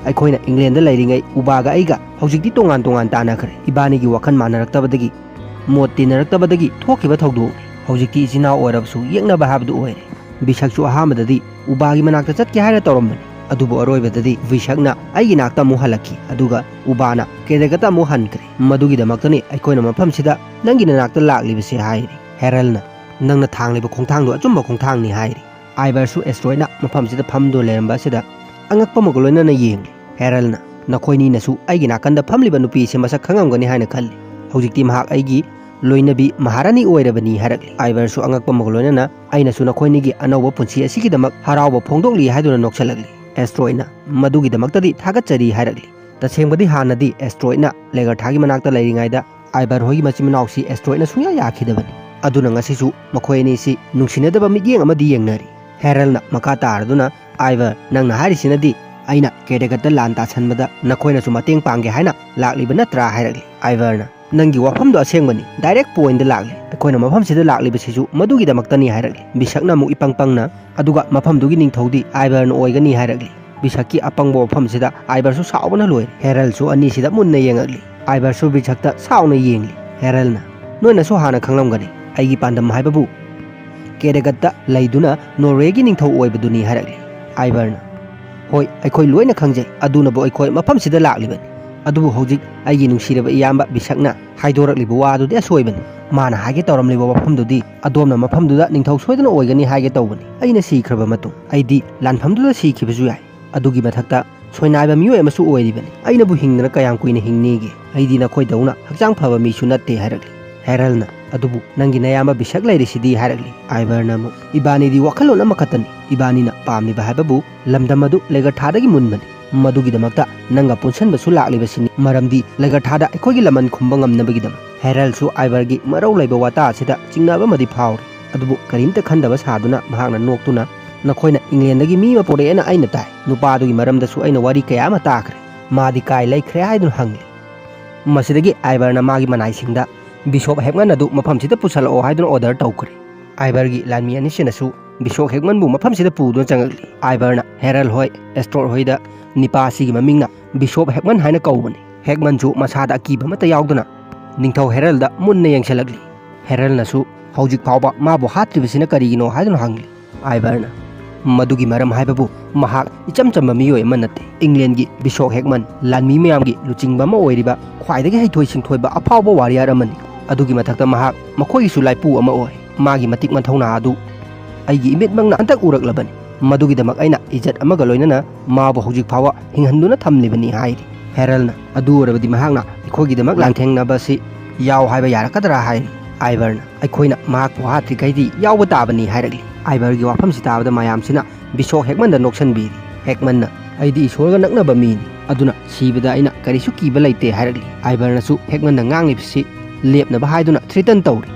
ꯑꯩꯈꯣꯏꯅ ꯏꯪꯂꯦꯟꯗ ꯂꯩꯔꯤꯉꯩ ꯎꯕꯥꯒ ꯑꯩꯒ ꯍꯧꯖꯤꯛꯇꯤ ꯇꯣꯉꯥꯟ ꯇꯣꯉꯥꯟ ꯇꯥꯟꯅꯈ꯭ꯔꯦ꯫ ꯏꯕꯥꯅꯤꯒꯤ ꯋꯥꯈꯜ ꯃꯥꯟꯅꯔꯛꯇꯕꯗꯒꯤ, ꯃꯣꯠ ꯇꯤꯟꯅꯔꯛꯇꯕꯗꯒꯤ ꯊꯣꯛꯈꯤꯕ ꯊꯧꯗꯣꯛꯅꯤ꯫ ꯍꯧꯖꯤꯛꯇꯤ ꯏꯆꯤꯟ ꯏꯅꯥꯎ ꯑꯣꯏꯔꯕꯁꯨ ꯌꯦꯛꯅꯕ ꯍꯥꯏꯕꯗꯨ ꯑꯣꯏꯔꯦ꯫" ꯕꯤꯁꯛꯁꯨ ꯑꯍꯥꯟꯕꯗꯗꯤ ꯎꯕꯥꯒꯤ ꯃꯅꯥꯛꯇ ꯆꯠꯀꯦ ꯍꯥꯏꯅ ꯇꯧꯔꯝꯕꯅꯤ, ꯑꯗꯨꯕꯨ ꯑꯔꯣꯏꯕꯗꯗꯤ ꯕꯤꯁꯛꯅ ꯑꯩꯒꯤ ꯅꯥꯛꯇ ꯑꯃꯨꯛ ꯍꯜꯂꯛꯈꯤ, ꯑꯗꯨꯒ ꯎꯕꯥꯅ ꯀꯦꯗꯦꯒꯇ ꯑꯃꯨꯛ ꯍꯟꯈ꯭ꯔꯦ꯫ ꯃꯗꯨꯒꯤꯗꯃꯛꯇꯅꯤ ꯑꯩꯈꯣꯏꯅ ꯃꯐꯝꯁꯤꯗ ꯅꯪꯒꯤ ꯅꯅꯥꯛꯇ ꯂꯥꯛꯂꯤꯕꯁꯦ, ꯍꯥꯏꯔꯤ ꯍꯦꯔꯜꯅ꯫ "ꯅꯪꯅ ꯊꯥꯡꯂꯤꯕ ꯈꯣꯡꯊꯥꯡꯗꯣ ꯑꯆꯨꯝꯕ ꯈꯣꯡꯊꯥꯡꯅꯤ" ꯍꯥꯏꯔꯤ꯫ ꯑꯥꯏꯚꯔꯁꯨ ꯑꯦꯁꯇ꯭ꯔꯣꯏꯗꯅ ꯃꯐꯝꯁꯤꯗ ꯐꯝꯗꯨꯅ ꯂꯩꯔꯝꯕ ꯑꯁꯤꯗ ꯑꯉꯛꯄ ꯃꯒꯨꯟ ꯂꯣꯏꯅꯅ ꯌꯦꯡꯂꯤ꯫ ꯍꯦꯔꯜꯅ, "ꯅꯈꯣꯏꯅꯤꯅꯁꯨ ꯑꯩꯒꯤ ꯅꯥꯀꯟꯗ ꯐꯝꯂꯤꯕ ꯅꯨꯄꯤ ꯑꯁꯤ ꯃꯁꯛ ꯈꯪꯉꯝꯒꯅꯤ ꯍꯥꯏꯅ ꯈꯜꯂꯤ꯫ ꯍꯧꯖꯤꯛꯇꯤ ꯃꯍꯥꯛ ꯑꯩꯒꯤ ꯂꯣꯏꯅꯕꯤ ꯃꯍꯥꯔꯥꯅꯤ ꯑꯣꯏꯔꯕꯅꯤ" ꯍꯥꯏꯔꯛꯂꯤ꯫ ꯑꯥꯏꯚꯔꯁꯨ ꯑꯉꯛꯄ ꯃꯒꯨꯟ ꯂꯣꯏꯅꯅ, "ꯑꯩꯅꯁꯨ ꯅꯈꯣꯏꯅꯤꯒꯤ ꯑꯅꯧꯕ ꯄꯨꯟꯁꯤ ꯑꯁꯤꯒꯤꯗꯃꯛ ꯍꯔꯥꯎꯕ ꯐꯣꯡꯗꯣꯛꯂꯤ" ꯍꯥꯏꯗꯨꯅ ꯅꯣꯛꯁꯜꯂꯛꯂꯤ꯫ ꯑꯦꯁꯇ꯭ꯔꯣꯏꯗꯅ, "ꯃꯗꯨꯒꯤꯗꯃꯛꯇꯗꯤ ꯊꯥꯒꯠꯆꯔꯤ" ꯍꯥꯏꯔꯛꯂꯤ꯫ ꯇꯁꯦꯡꯕꯗꯤ ꯍꯥꯟꯅꯗꯤ ꯑꯦꯁꯇ꯭ꯔꯣꯏꯗꯅ ꯂꯦꯒꯔꯊꯥꯒꯤ ꯃꯅꯥꯛꯇ ꯂꯩꯔꯤꯉꯩꯗ ꯑꯥꯏꯚꯔ ꯍꯣꯏꯒꯤ ꯃꯆꯤꯟ ꯃꯅꯥꯎꯁꯤ ꯑꯦꯁꯇ꯭ꯔꯣꯏꯗꯅ ꯁꯨꯡꯌꯥ ꯌꯥꯈꯤꯗꯕꯅꯤ꯫ ꯑꯗꯨꯅ ꯉꯁꯤꯁꯨ ꯃꯈꯣꯏ ꯑꯅꯤꯁꯤ ꯅꯨꯡꯁꯤꯅꯗꯕ ꯃꯤꯠꯌꯦꯡ ꯑꯃꯗꯤ ꯌꯦꯡꯅꯔꯤ꯫ ꯍꯦꯔꯜꯅ ꯃꯈꯥ ꯇꯥꯔꯗꯨꯅ, "ꯑꯥꯏꯚꯔ, ꯅꯪꯅ ꯍꯥꯏꯔꯤꯁꯤꯅꯗꯤ ꯑꯩꯅ ꯀꯦꯗꯦꯒꯠꯇ ꯂꯥꯟ ꯇꯥꯁꯟꯕꯗ ꯅꯈꯣꯏꯅꯁꯨ ꯃꯇꯦꯡ ꯄꯥꯡꯒꯦ ꯍꯥꯏꯅ ꯂꯥꯛꯂꯤꯕ ꯅꯠꯇ꯭ꯔꯥ?" ꯍꯥꯏꯔꯛꯂꯤ꯫ ꯑꯥꯏꯚꯔꯅ, "ꯅꯪꯒꯤ ꯋꯥꯐꯝꯗꯣ ꯑꯁꯦꯡꯕꯅꯤ, ꯗꯥꯏꯔꯦꯛ ꯄꯣꯏꯟꯗ ꯂꯥꯛꯂꯤ꯫ ꯑꯩꯈꯣꯏꯅ ꯃꯐꯝꯁꯤꯗ ꯂꯥꯛꯂꯤꯕꯁꯤꯁꯨ ꯃꯗꯨꯒꯤꯗꯃꯛꯇꯅꯤ" ꯍꯥꯏꯔꯛꯂꯤ꯫ ꯕꯤꯁꯛꯅ ꯑꯃꯨꯛ ꯏꯄꯪ ꯄꯪꯅ, "ꯑꯗꯨꯒ ꯃꯐꯝꯗꯨꯒꯤ ꯅꯤꯡꯊꯧꯗꯤ ꯑꯥꯏꯚꯔꯅ ꯑꯣꯏꯒꯅꯤ" ꯍꯥꯏꯔꯛꯂꯤ꯫ ꯕꯤꯁꯛꯀꯤ ꯑꯄꯪꯕ ꯋꯥꯐꯝꯁꯤꯗ ꯑꯥꯏꯚꯔꯁꯨ ꯁꯥꯎꯕꯅ ꯂꯣꯏꯔꯦ꯫ ꯍꯦꯔꯜꯁꯨ ꯑꯅꯤꯁꯤꯗ ꯃꯨꯟꯅ ꯌꯦꯡꯉꯛꯂꯤ꯫ ꯑꯥꯏꯚꯔꯁꯨ ꯕꯤꯁꯛꯇ ꯁꯥꯎꯅ ꯌꯦꯡꯂꯤ꯫ ꯍꯦꯔꯜꯅ, "ꯅꯣꯏꯅꯁꯨ ꯍꯥꯟꯅ ꯈꯪꯂꯝꯒꯅꯤ, ꯑꯩꯒꯤ ꯄꯥꯟꯗꯝ ꯍꯥꯏꯕꯕꯨ ꯀꯦꯗꯦꯒꯠꯇ ꯂꯩꯗꯨꯅ ꯅꯣꯔꯋꯦꯒꯤ ꯅꯤꯡꯊꯧ ꯑꯣꯏꯕꯗꯨꯅꯤ" ꯍꯥꯏꯔꯛꯂꯤ꯫ ꯑꯥꯏꯚꯔꯅ, "ꯍꯣꯏ, ꯑꯩꯈꯣꯏ ꯂꯣꯏꯅ ꯈꯪꯖꯩ, ꯑꯗꯨꯅꯕꯨ ꯑꯩꯈꯣꯏ ꯃꯐꯝꯁꯤꯗ ꯂꯥꯛꯂꯤꯕꯅꯤ꯫ ꯑꯗꯨꯕꯨ ꯍꯧꯖꯤꯛ ꯑꯩꯒꯤ ꯅꯨꯡꯁꯤꯔꯕ ꯏꯌꯥꯝꯕ ꯕꯤꯁꯛꯅ ꯍꯥꯏꯗꯣꯔꯛꯂꯤꯕ ꯋꯥ ꯑꯗꯨꯗꯤ ꯑꯁꯣꯏꯕꯅꯤ꯫ ꯃꯥꯅ ꯍꯥꯏꯒꯦ ꯇꯧꯔꯝꯂꯤꯕ ꯋꯥꯐꯝꯗꯨꯗꯤ ꯑꯗꯣꯝꯅ ꯃꯐꯝꯗꯨꯗ ꯅꯤꯡꯊꯧ ꯁꯣꯏꯗꯅ ꯑꯣꯏꯒꯅꯤ ꯍꯥꯏꯒꯦ ꯇꯧꯕꯅꯤ꯫ ꯑꯩꯅ ꯁꯤꯈ꯭ꯔꯕ ꯃꯇꯨꯡ ꯑꯩꯗꯤ ꯂꯥꯟꯐꯝꯗꯨꯗ ꯁꯤꯈꯤꯕꯁꯨ ꯌꯥꯏ꯫ ꯑꯗꯨꯒꯤ ꯃꯊꯛꯇ ꯁꯣꯏꯅꯥꯏꯕ ꯃꯤꯑꯣꯏ ꯑꯃꯁꯨ ꯑꯣꯏꯔꯤꯕꯅꯤ꯫ ꯑꯩꯅꯕꯨ ꯍꯤꯡꯗꯅ ꯀꯌꯥꯝ ꯀꯨꯏꯅ ꯍꯤꯡꯅꯤꯒꯦ? ꯑꯩꯗꯤ ꯅꯈꯣꯏꯗꯧꯅ ꯍꯛꯆꯥꯡ ꯐꯕ ꯃꯤꯁꯨ ꯅꯠꯇꯦ" ꯍꯥꯏꯔꯛꯂꯤ꯫ ꯍꯦꯔꯜꯅ, "ꯑꯗꯨꯕꯨ ꯅꯪꯒꯤ ꯅꯌꯥꯝꯕ ꯕꯤꯁꯛ ꯂꯩꯔꯤꯁꯤꯗꯤ" ꯍꯥꯏꯔꯛꯂꯤ꯫ ꯑꯥꯏꯚꯔꯅ ꯑꯃꯨꯛ, "ꯏꯕꯥꯅꯤꯗꯤ ꯋꯥꯈꯜꯂꯣꯟ ꯑꯃꯈꯛꯇꯅꯤ꯫ ꯏꯕꯥꯅꯤꯅ ꯄꯥꯝꯂꯤꯕ ꯍꯥꯏꯕꯕꯨ ꯂꯝꯗꯝ ꯑꯗꯨ ꯂꯦꯒꯔꯊꯥꯗꯒꯤ ꯃꯨꯟꯕꯅꯤ꯫ ꯃꯗꯨꯒꯤꯗꯃꯛꯇ ꯅꯪꯒ ꯄꯨꯟꯁꯟꯕꯁꯨ ꯂꯥꯛꯂꯤꯕꯁꯤꯅꯤ, ꯃꯔꯝꯗꯤ ꯂꯦꯒꯔꯊꯥꯗ ꯑꯩꯈꯣꯏꯒꯤ ꯂꯃꯟ ꯈꯨꯝꯕ ꯉꯝꯅꯕꯒꯤꯗꯃꯛ꯫" ꯍꯦꯔꯜꯁꯨ ꯑꯥꯏꯚꯔꯒꯤ ꯃꯔꯧ ꯂꯩꯕ ꯋꯥꯇꯥ ꯑꯁꯤꯗ ꯆꯤꯡꯅꯕ ꯑꯃꯗꯤ ꯐꯥꯎꯔꯤ꯫ ꯑꯗꯨꯕꯨ ꯀꯔꯤꯝꯇ ꯈꯟꯗꯕ ꯁꯥꯗꯨꯅ ꯃꯍꯥꯛꯅ ꯅꯣꯛꯇꯨꯅ, "ꯅꯈꯣꯏꯅ ꯏꯪꯂꯦꯟꯗꯒꯤ ꯃꯤ ꯑꯃ ꯄꯨꯔꯛꯑꯦꯅ ꯑꯩꯅ ꯇꯥꯏ꯫ ꯅꯨꯄꯥꯗꯨꯒꯤ ꯃꯔꯝꯗꯁꯨ ꯑꯩꯅ ꯋꯥꯔꯤ ꯀꯌꯥ ꯑꯃ ꯇꯥꯈ꯭ꯔꯦ꯫ ꯃꯥꯗꯤ ꯀꯥꯏ ꯂꯩꯈ꯭ꯔꯦ?" ꯍꯥꯏꯗꯨꯅ ꯍꯪꯂꯤ꯫ ꯃꯁꯤꯗꯒꯤ ꯑꯥꯏꯚꯔꯅ ꯃꯥꯒꯤ ꯃꯅꯥꯏꯁꯤꯡꯗ, "ꯕꯤꯁꯣꯞ ꯍꯦꯒꯃꯟ ꯑꯗꯨ ꯃꯐꯝꯁꯤꯗ ꯄꯨꯁꯜꯂꯛꯑꯣ" ꯍꯥꯏꯗꯨꯅ ꯑꯣꯔꯗꯔ ꯇꯧꯈ꯭ꯔꯦ꯫ ꯑꯥꯏꯚꯔꯒꯤ ꯂꯥꯟꯃꯤ ꯑꯅꯤꯁꯤꯅꯁꯨ ꯕꯤꯁꯣꯞ ꯍꯦꯒꯃꯟꯕꯨ ꯃꯐꯝꯁꯤꯗ ꯄꯨꯗꯨꯅ ꯆꯪꯉꯛꯂꯤ꯫ ꯑꯥꯏꯚꯔꯅ ꯍꯦꯔꯜ ꯍꯣꯏ, ꯑꯦꯁꯇ꯭ꯔꯣꯠ ꯍꯣꯏꯗ, "ꯅꯤꯄꯥ ꯑꯁꯤꯒꯤ ꯃꯃꯤꯡꯅ ꯕꯤꯁꯣꯞ ꯍꯦꯒꯃꯟ ꯍꯥꯏꯅ ꯀꯧꯕꯅꯤ꯫ ꯍꯦꯒꯃꯟꯁꯨ ꯃꯁꯥꯗ ꯑꯀꯤꯕ ꯑꯃꯠꯇ ꯌꯥꯎꯗꯅ ꯅꯤꯡꯊꯧ ꯍꯦꯔꯜꯗ ꯃꯨꯟꯅ ꯌꯦꯡꯁꯤꯜꯂꯛꯂꯤ꯫ ꯍꯦꯔꯜꯅꯁꯨ ꯍꯧꯖꯤꯛ ꯐꯥꯎꯕ ꯃꯥꯕꯨ ꯍꯥꯠꯇ꯭ꯔꯤꯕꯁꯤꯅ ꯀꯔꯤꯒꯤꯅꯣ?" ꯍꯥꯏꯗꯨꯅ ꯍꯪꯂꯤ꯫ ꯑꯥꯏꯚꯔꯅ, "ꯃꯗꯨꯒꯤ ꯃꯔꯝ ꯍꯥꯏꯕꯕꯨ ꯃꯍꯥꯛ ꯏꯆꯝ ꯆꯝꯕ ꯃꯤꯑꯣꯏ ꯑꯃ ꯅꯠꯇꯦ꯫ ꯏꯪꯂꯦꯟꯒꯤ ꯕꯤꯁꯣꯞ ꯍꯦꯒꯃꯟ ꯂꯥꯟꯃꯤ ꯃꯌꯥꯝꯒꯤ ꯂꯨꯆꯤꯡꯕ ꯑꯃ ꯑꯣꯏꯔꯤꯕ ꯈ꯭ꯋꯥꯏꯗꯒꯤ ꯍꯩꯊꯣꯏ ꯁꯤꯡꯊꯣꯏꯕ ꯑꯐꯥꯎꯕ ꯋꯥꯔꯤꯌꯔ ꯑꯃꯅꯤ꯫ ꯑꯗꯨꯒꯤ ꯃꯊꯛꯇ ꯃꯍꯥꯛ ꯃꯈꯣꯏꯒꯤꯁꯨ ꯂꯥꯏꯄꯨ ꯑꯃ ꯑꯣꯏ꯫ ꯃꯥꯒꯤ ꯃꯇꯤꯛ ꯃꯊꯧꯅꯥ ꯑꯗꯨ ꯑꯩꯒꯤ ꯏꯃꯤꯠꯃꯛꯅ ꯍꯟꯗꯛ ꯎꯔꯛꯂꯕꯅꯤ꯫ ꯃꯗꯨꯒꯤꯗꯃꯛ ꯑꯩꯅ ꯏꯖꯠ ꯑꯃꯒ ꯂꯣꯏꯅꯅ ꯃꯥꯕꯨ ꯍꯧꯖꯤꯛ ꯐꯥꯎꯕ ꯍꯤꯡꯍꯟꯗꯨꯅ ꯊꯝꯂꯤꯕꯅꯤ ꯍꯥꯏꯔꯤ꯫ ꯍꯦꯔꯜꯅ ꯑꯗꯨ ꯑꯣꯏꯔꯕꯗꯤ ꯃꯍꯥꯛꯅ ꯑꯩꯈꯣꯏꯒꯤꯗꯃꯛ ꯂꯥꯟꯊꯦꯡꯅꯕ ꯑꯁꯤ ꯌꯥꯎ ꯍꯥꯏꯕ ꯌꯥꯔꯛꯀꯗ꯭ꯔꯥ ꯍꯥꯏꯔꯤ꯫ ꯑꯥꯏꯕꯔꯅ ꯑꯩꯈꯣꯏꯅ ꯃꯍꯥꯛꯄꯨ ꯍꯥꯠꯇ꯭ꯔꯤꯈꯩꯗꯤ ꯌꯥꯎꯕ ꯇꯥꯕꯅꯤ ꯍꯥꯏꯔꯛꯂꯤ꯫ ꯑꯥꯏꯕꯔꯒꯤ ꯋꯥꯐꯝꯁꯤ ꯇꯥꯕꯗ ꯃꯌꯥꯝꯁꯤꯅ ꯕꯤꯁꯣꯛ ꯍꯦꯛꯃꯟꯗ ꯅꯣꯛꯁꯟꯕꯤꯔꯤ꯫ ꯍꯦꯛꯃꯟꯅ ꯑꯩꯗꯤ ꯏꯁꯣꯔꯒ ꯅꯛꯅꯕ ꯃꯤꯅꯤ, ꯑꯗꯨꯅ ꯁꯤꯕꯗ ꯑꯩꯅ ꯀꯔꯤꯁꯨ ꯀꯤꯕ ꯂꯩꯇꯦ ꯍꯥꯏꯔꯛꯂꯤ꯫ ꯑꯥꯏꯕꯔꯅꯁꯨ ꯍꯦꯛꯃꯟꯅ ꯉꯥꯡꯂꯤꯕꯁꯤ ꯂꯦꯞꯅꯕ ꯍꯥꯏꯗꯨꯅ ꯊ꯭ꯔꯤꯇꯟ ꯇꯧꯔꯤ꯫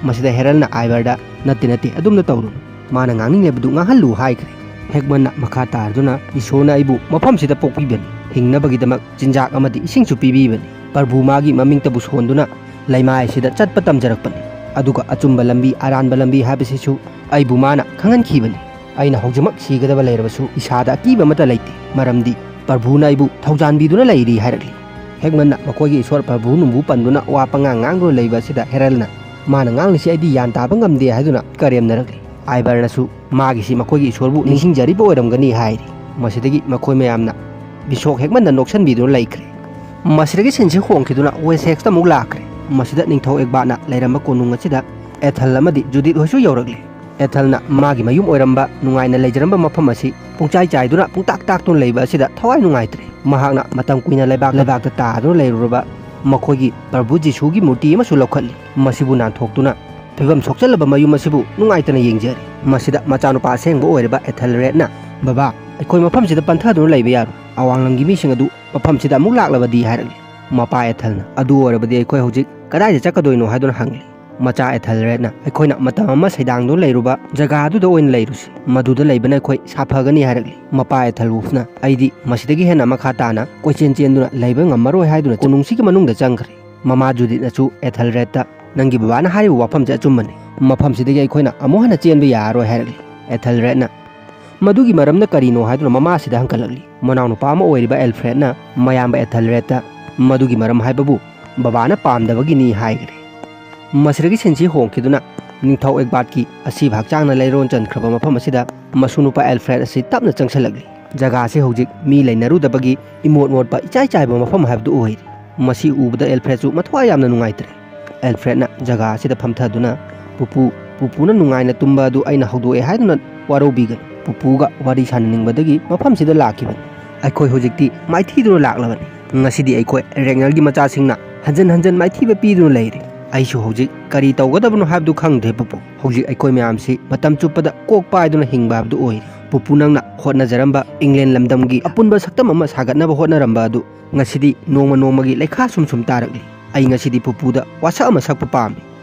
ꯃꯁꯤꯗ ꯍꯦꯔꯜꯅ ꯑꯥꯏꯕꯔꯗ ꯅꯠꯇꯦ ꯅꯠꯇꯦ ꯑꯗꯨꯝꯅ ꯇꯧꯔꯨꯅꯨ, ꯃꯥꯅ ꯉꯥꯡꯅꯤꯡꯂꯤꯕꯗꯨ ꯉꯥꯡꯍꯜꯂꯨ ꯍꯥꯏꯈ꯭ꯔꯦ꯫ ꯍꯦꯛꯃꯟꯅ ꯃꯈꯥ ꯇꯥꯔꯗꯨꯅ ꯏꯁꯣꯔꯅ ꯑꯩꯕꯨ ꯃꯐꯝꯁꯤꯗ ꯄꯣꯛꯄꯤꯕꯅꯤ, ꯍꯤꯡꯅꯕꯒꯤꯗꯃꯛ ꯆꯤꯟꯖꯥꯛ ꯑꯃꯗꯤ ꯏꯁꯤꯡꯁꯨ ꯄꯤꯕꯤꯕꯅꯤ꯫ ꯄ꯭ꯔꯚꯨ ꯃꯥꯒꯤ ꯃꯃꯤꯡꯇꯕꯨ ꯁꯣꯟꯗꯨꯅ ꯂꯩꯃꯥꯏ ꯑꯁꯤꯗ ꯆꯠꯄ ꯇꯝꯖꯔꯛꯄꯅꯤ, ꯑꯗꯨꯒ ꯑꯆꯨꯝꯕ ꯂꯝꯕꯤ ꯑꯔꯥꯟꯕ ꯂꯝꯕꯤ ꯍꯥꯏꯕꯁꯤꯁꯨ ꯑꯩꯕꯨ ꯃꯥꯅ ꯈꯪꯍꯟꯈꯤꯕꯅꯤ꯫ ꯑꯩꯅ ꯍꯧꯖꯤꯛꯃꯛ ꯁꯤꯒꯗꯕ ꯂꯩꯔꯕꯁꯨ ꯏꯁꯥꯗ ꯑꯀꯤꯕ ꯑꯃꯠꯇ ꯂꯩꯇꯦ, ꯃꯔꯝꯗꯤ ꯄ꯭ꯔꯚꯨꯅ ꯑꯩꯕꯨ ꯊꯧꯖꯥꯟꯕꯤꯗꯨꯅ ꯂꯩꯔꯤ ꯍꯥꯏꯔꯛꯂꯤ꯫ ꯍꯦꯛꯃꯟꯅ ꯃꯈꯣꯏꯒꯤ ꯏꯁꯣꯔ ꯄ꯭ꯔꯚꯨ ꯅꯨꯡꯕꯨ ꯄꯟꯗꯨꯅ ꯋꯥ ꯄꯉꯥꯡ ꯉꯥꯡꯗꯨꯅ ꯂꯩꯕ ꯑꯁꯤꯗ ꯍꯦꯔꯜꯅ ꯃꯥꯅ ꯉꯥꯡꯂꯤꯁꯤ ꯑꯩꯗꯤ ꯒ꯭ꯌꯥꯟ ꯇꯥꯕ ꯉꯝꯗꯦ ꯍꯥꯏꯗꯨꯅ ꯀꯔꯦꯝꯅꯔꯛꯂꯤ꯫ ꯑꯥꯏꯕꯔꯅꯁꯨ ꯃꯥꯒꯤꯁꯤ ꯃꯈꯣꯏꯒꯤ ꯏꯁꯣꯔꯕꯨ ꯅꯤꯡꯁꯤꯡꯖꯔꯤꯕ ꯑꯣꯏꯔꯝꯒꯅꯤ ꯍꯥꯏꯔꯤ꯫ ꯃꯁꯤꯗꯒꯤ ꯃꯈꯣꯏ ꯃꯌꯥꯝꯅ ꯕꯤꯁꯣꯛ ꯍꯦꯛꯃꯟꯗ ꯅꯣꯛꯁꯟꯕꯤꯗꯨꯅ ꯂꯩꯈ꯭ꯔꯦ꯫ ꯃꯁꯤꯗꯒꯤ ꯁꯤꯟꯁꯤ ꯍꯣꯡꯈꯤꯗꯨꯅ ꯋꯦꯁꯦꯛꯁꯇ ꯑꯃꯨꯛ ꯂꯥꯛꯈ꯭ꯔꯦ꯫ ꯃꯁꯤꯗ ꯅꯤꯡꯊꯧ ꯑꯦꯛꯕꯥꯠꯅ ꯂꯩꯔꯝꯕ ꯀꯣꯅꯨꯡ ꯑꯁꯤꯗ ꯑꯦꯊꯜ ꯑꯃꯗꯤ ꯖꯨꯗꯤꯠ ꯍꯣꯏꯁꯨ ꯌꯧꯔꯛꯂꯦ꯫ ꯑꯦꯊꯜꯅ ꯃꯥꯒꯤ ꯃꯌꯨꯝ ꯑꯣꯏꯔꯝꯕ ꯅꯨꯡꯉꯥꯏꯅ ꯂꯩꯖꯔꯝꯕ ꯃꯐꯝ ꯑꯁꯤ ꯄꯨꯡꯆꯥꯏ ꯆꯥꯏꯗꯨꯅ ꯄꯨꯡꯇꯥꯛ ꯇꯥꯛꯇꯨꯅ ꯂꯩꯕ ꯑꯁꯤꯗ ꯊꯋꯥꯏ ꯅꯨꯡꯉꯥꯏꯇ꯭ꯔꯦ꯫ ꯃꯍꯥꯛꯅ ꯃꯇꯝ ꯀꯨꯏꯅ ꯂꯩꯕꯥꯛ ꯂꯩꯕꯥꯛꯇ ꯇꯥꯗꯨꯅ ꯂꯩꯔꯨꯔꯕ ꯃꯈꯣꯏꯒꯤ ꯄ꯭ꯔꯚꯨ ꯖꯤꯁꯨꯒꯤ ꯃꯨꯔꯇꯤ ꯑꯃꯁꯨ ꯂꯧꯈꯠꯂꯤ꯫ ꯃꯁꯤꯕꯨ ꯅꯥꯟꯊꯣꯛꯇꯨꯅ ꯐꯤꯕꯝ ꯁꯣꯛꯆꯜꯂꯕ ꯃꯌꯨꯝ ꯑꯁꯤꯕꯨ ꯅꯨꯡꯉꯥꯏꯇꯅ ꯌꯦꯡꯖꯔꯤ꯫ ꯃꯁꯤꯗ ꯃꯆꯥꯅꯨꯄꯥ ꯑꯁꯦꯡꯕ ꯑꯣꯏꯔꯤꯕ ꯑꯦꯊꯦꯜꯔꯦꯗꯅ, "ꯕꯕꯥ, ꯑꯩꯈꯣꯏ ꯃꯐꯝꯁꯤꯗ ꯄꯟꯊꯗꯨꯅ ꯂꯩꯕ ꯌꯥꯔꯣꯏ꯫ ꯑꯋꯥꯡꯂꯝꯒꯤ ꯃꯤꯁꯤꯡ ꯑꯗꯨ ꯃꯐꯝꯁꯤꯗ ꯑꯃꯨꯛ ꯂꯥꯛꯂꯕꯗꯤ?" ꯍꯥꯏꯔꯛꯂꯤ꯫ ꯃꯄꯥ ꯑꯦꯊꯦꯜꯅ, "ꯑꯗꯨ ꯑꯣꯏꯔꯕꯗꯤ ꯑꯩꯈꯣꯏ ꯍꯧꯖꯤꯛ ꯀꯗꯥꯏꯗ ꯆꯠꯀꯗꯣꯏꯅꯣ?" ꯍꯥꯏꯗꯨꯅ ꯍꯪꯂꯤ꯫ ꯃꯆꯥ ꯑꯦꯊꯦꯜꯔꯦꯗꯅ, "ꯑꯩꯈꯣꯏꯅ ꯃꯇꯝ ꯑꯃ ꯁꯩꯗꯥꯡꯗꯨꯅ ꯂꯩꯔꯨꯕ ꯖꯒꯥ ꯑꯗꯨꯗ ꯑꯣꯏꯅ ꯂꯩꯔꯨꯁꯤ꯫ ꯃꯗꯨꯗ ꯂꯩꯕꯅ ꯑꯩꯈꯣꯏ ꯁꯥꯐꯒꯅꯤ," ꯍꯥꯏꯔꯛꯂꯤ꯫ ꯃꯄꯥ ꯑꯦꯊꯦꯜꯋꯨꯐꯅ, "ꯑꯩꯗꯤ ꯃꯁꯤꯗꯒꯤ ꯍꯦꯟꯅ ꯃꯈꯥ ꯇꯥꯅ ꯀꯣꯏꯆꯦꯟ ꯆꯦꯟꯗꯨꯅ ꯂꯩꯕ ꯉꯝꯃꯔꯣꯏ," ꯍꯥꯏꯗꯨꯅ ꯀꯣꯅꯨꯡꯁꯤꯒꯤ ꯃꯅꯨꯡꯗ ꯆꯪꯈ꯭ꯔꯦ꯫ ꯃꯃꯥ ꯖꯨꯗꯤꯠꯅꯁꯨ ꯑꯦꯊꯦꯜꯔꯦꯗꯇ, "ꯅꯪꯒꯤ ꯕꯕꯥꯅ ꯍꯥꯏꯔꯤꯕ ꯋꯥꯐꯝꯁꯦ ꯑꯆꯨꯝꯕꯅꯤ꯫ ꯃꯐꯝꯁꯤꯗꯒꯤ ꯑꯩꯈꯣꯏꯅ ꯑꯃꯨꯛ ꯍꯟꯅ ꯆꯦꯟꯕ ꯌꯥꯔꯔꯣꯏ," ꯍꯥꯏꯔꯛꯂꯤ꯫ ꯑꯦꯊꯦꯜꯔꯦꯗꯅ ꯃꯗꯨꯒꯤ ꯃꯔꯝꯅ ꯀꯔꯤꯅꯣ ꯍꯥꯏꯗꯨꯅ ꯃꯃꯥꯁꯤꯗ ꯍꯪꯒꯠꯂꯛꯂꯤ꯫ ꯃꯅꯥꯎꯅꯨꯄꯥ ꯑꯃ ꯑꯣꯏꯔꯤꯕ ꯑꯦꯜꯐ꯭ꯔꯦꯗꯅ ꯃꯌꯥꯝꯕ ꯑꯦꯊꯦꯜꯔꯦꯗꯇ, "ꯃꯗꯨꯒꯤ ꯃꯔꯝ ꯍꯥꯏꯕꯕꯨ ꯕꯕꯥꯅ ꯄꯥꯝꯗꯕꯒꯤꯅꯤ," ꯍꯥꯏꯈ꯭ꯔꯦ꯫ ꯃꯁꯤꯗꯒꯤ ꯁꯤꯟꯁꯤ ꯍꯣꯡꯈꯤꯗꯨꯅ ꯅꯤꯡꯊꯧ ꯑꯦꯛꯕꯥꯠꯀꯤ ꯑꯁꯤꯕ ꯍꯛꯆꯥꯡꯅ ꯂꯩꯔꯣꯟ ꯆꯟꯈ꯭ꯔꯕ ꯃꯐꯝ ꯑꯁꯤꯗ ꯃꯁꯨ ꯅꯨꯄꯥ ꯑꯦꯜꯐ꯭ꯔꯦꯗ ꯑꯁꯤ ꯇꯞꯅ ꯆꯪꯁꯤꯜꯂꯛꯂꯤ꯫ ꯖꯒꯥ ꯑꯁꯤ ꯍꯧꯖꯤꯛ ꯃꯤ ꯂꯩꯅꯔꯨꯗꯕꯒꯤ ꯏꯃꯣꯠ ꯃꯣꯠꯄ ꯏꯆꯥꯏ ꯆꯥꯏꯕ ꯃꯐꯝ ꯍꯥꯏꯕꯗꯨ ꯑꯣꯏꯔꯤ꯫ ꯃꯁꯤ ꯎꯕꯗ ꯑꯦꯜꯐ꯭ꯔꯦꯗꯁꯨ ꯃꯊ꯭ꯋꯥꯏ ꯌꯥꯝꯅ ꯅꯨꯡꯉꯥꯏꯇ꯭ꯔꯦ꯫ ꯑꯦꯜꯐ꯭ꯔꯦꯗꯅ ꯖꯒꯥ ꯑꯁꯤꯗ ꯐꯝꯊꯗꯨꯅ, "ꯄꯨꯄꯨ, ꯄꯨꯄꯨꯅ ꯅꯨꯡꯉꯥꯏꯅ ꯇꯨꯝꯕ ꯑꯗꯨ ꯑꯩꯅ ꯍꯧꯗꯣꯛꯑꯦ ꯍꯥꯏꯗꯨꯅ ꯋꯥꯔꯧꯕꯤꯒꯅꯨ꯫ ꯄꯨꯄꯨꯒ ꯋꯥꯔꯤ ꯁꯥꯟꯅꯅꯤꯡꯕꯗꯒꯤ ꯃꯐꯝꯁꯤꯗ ꯂꯥꯛꯈꯤꯕꯅꯤ꯫ ꯑꯩꯈꯣꯏ ꯍꯧꯖꯤꯛꯇꯤ ꯃꯥꯏꯊꯤꯗꯨꯅ ꯂꯥꯛꯂꯕꯅꯤ꯫ ꯉꯁꯤꯗꯤ ꯑꯩꯈꯣꯏ ꯔꯦꯡꯅꯔꯒꯤ ꯃꯆꯥꯁꯤꯡꯅ ꯍꯟꯖꯟ ꯍꯟꯖꯟ ꯃꯥꯏꯊꯤꯕ ꯄꯤꯗꯨꯅ ꯂꯩꯔꯦ꯫ ꯑꯩꯁꯨ ꯍꯧꯖꯤꯛ ꯀꯔꯤ ꯇꯧꯒꯗꯕꯅꯣ ꯍꯥꯏꯕꯗꯨ ꯈꯪꯗ꯭ꯔꯦ ꯄꯨꯄꯨ꯫ ꯍꯧꯖꯤꯛ ꯑꯩꯈꯣꯏ ꯃꯌꯥꯝꯁꯤ ꯃꯇꯝ ꯆꯨꯞꯄꯗ ꯀꯣꯛ ꯄꯥꯏꯗꯨꯅ ꯍꯤꯡꯕ ꯍꯥꯏꯕꯗꯨ ꯑꯣꯏꯔꯦ꯫ ꯄꯨꯄꯨ, ꯅꯪꯅ ꯍꯣꯠꯅꯖꯔꯝꯕ ꯏꯪꯂꯦꯟ ꯂꯝꯗꯝꯒꯤ ꯑꯄꯨꯟꯕ ꯁꯛꯇꯝ ꯑꯃ ꯁꯥꯒꯠꯅꯕ ꯍꯣꯠꯅꯔꯝꯕ ꯑꯗꯨ ꯉꯁꯤꯗꯤ ꯅꯣꯡꯃ ꯅꯣꯡꯃꯒꯤ ꯂꯩꯈꯥ ꯁꯨꯝ ꯁꯨꯝ ꯇꯥꯔꯛꯂꯤ꯫ ꯑꯩ ꯉꯁꯤꯗꯤ ꯄꯨꯄꯨꯗ ꯋꯥꯁꯛ ꯑꯃ ꯁꯛꯄ ꯄꯥꯝꯃꯤ꯫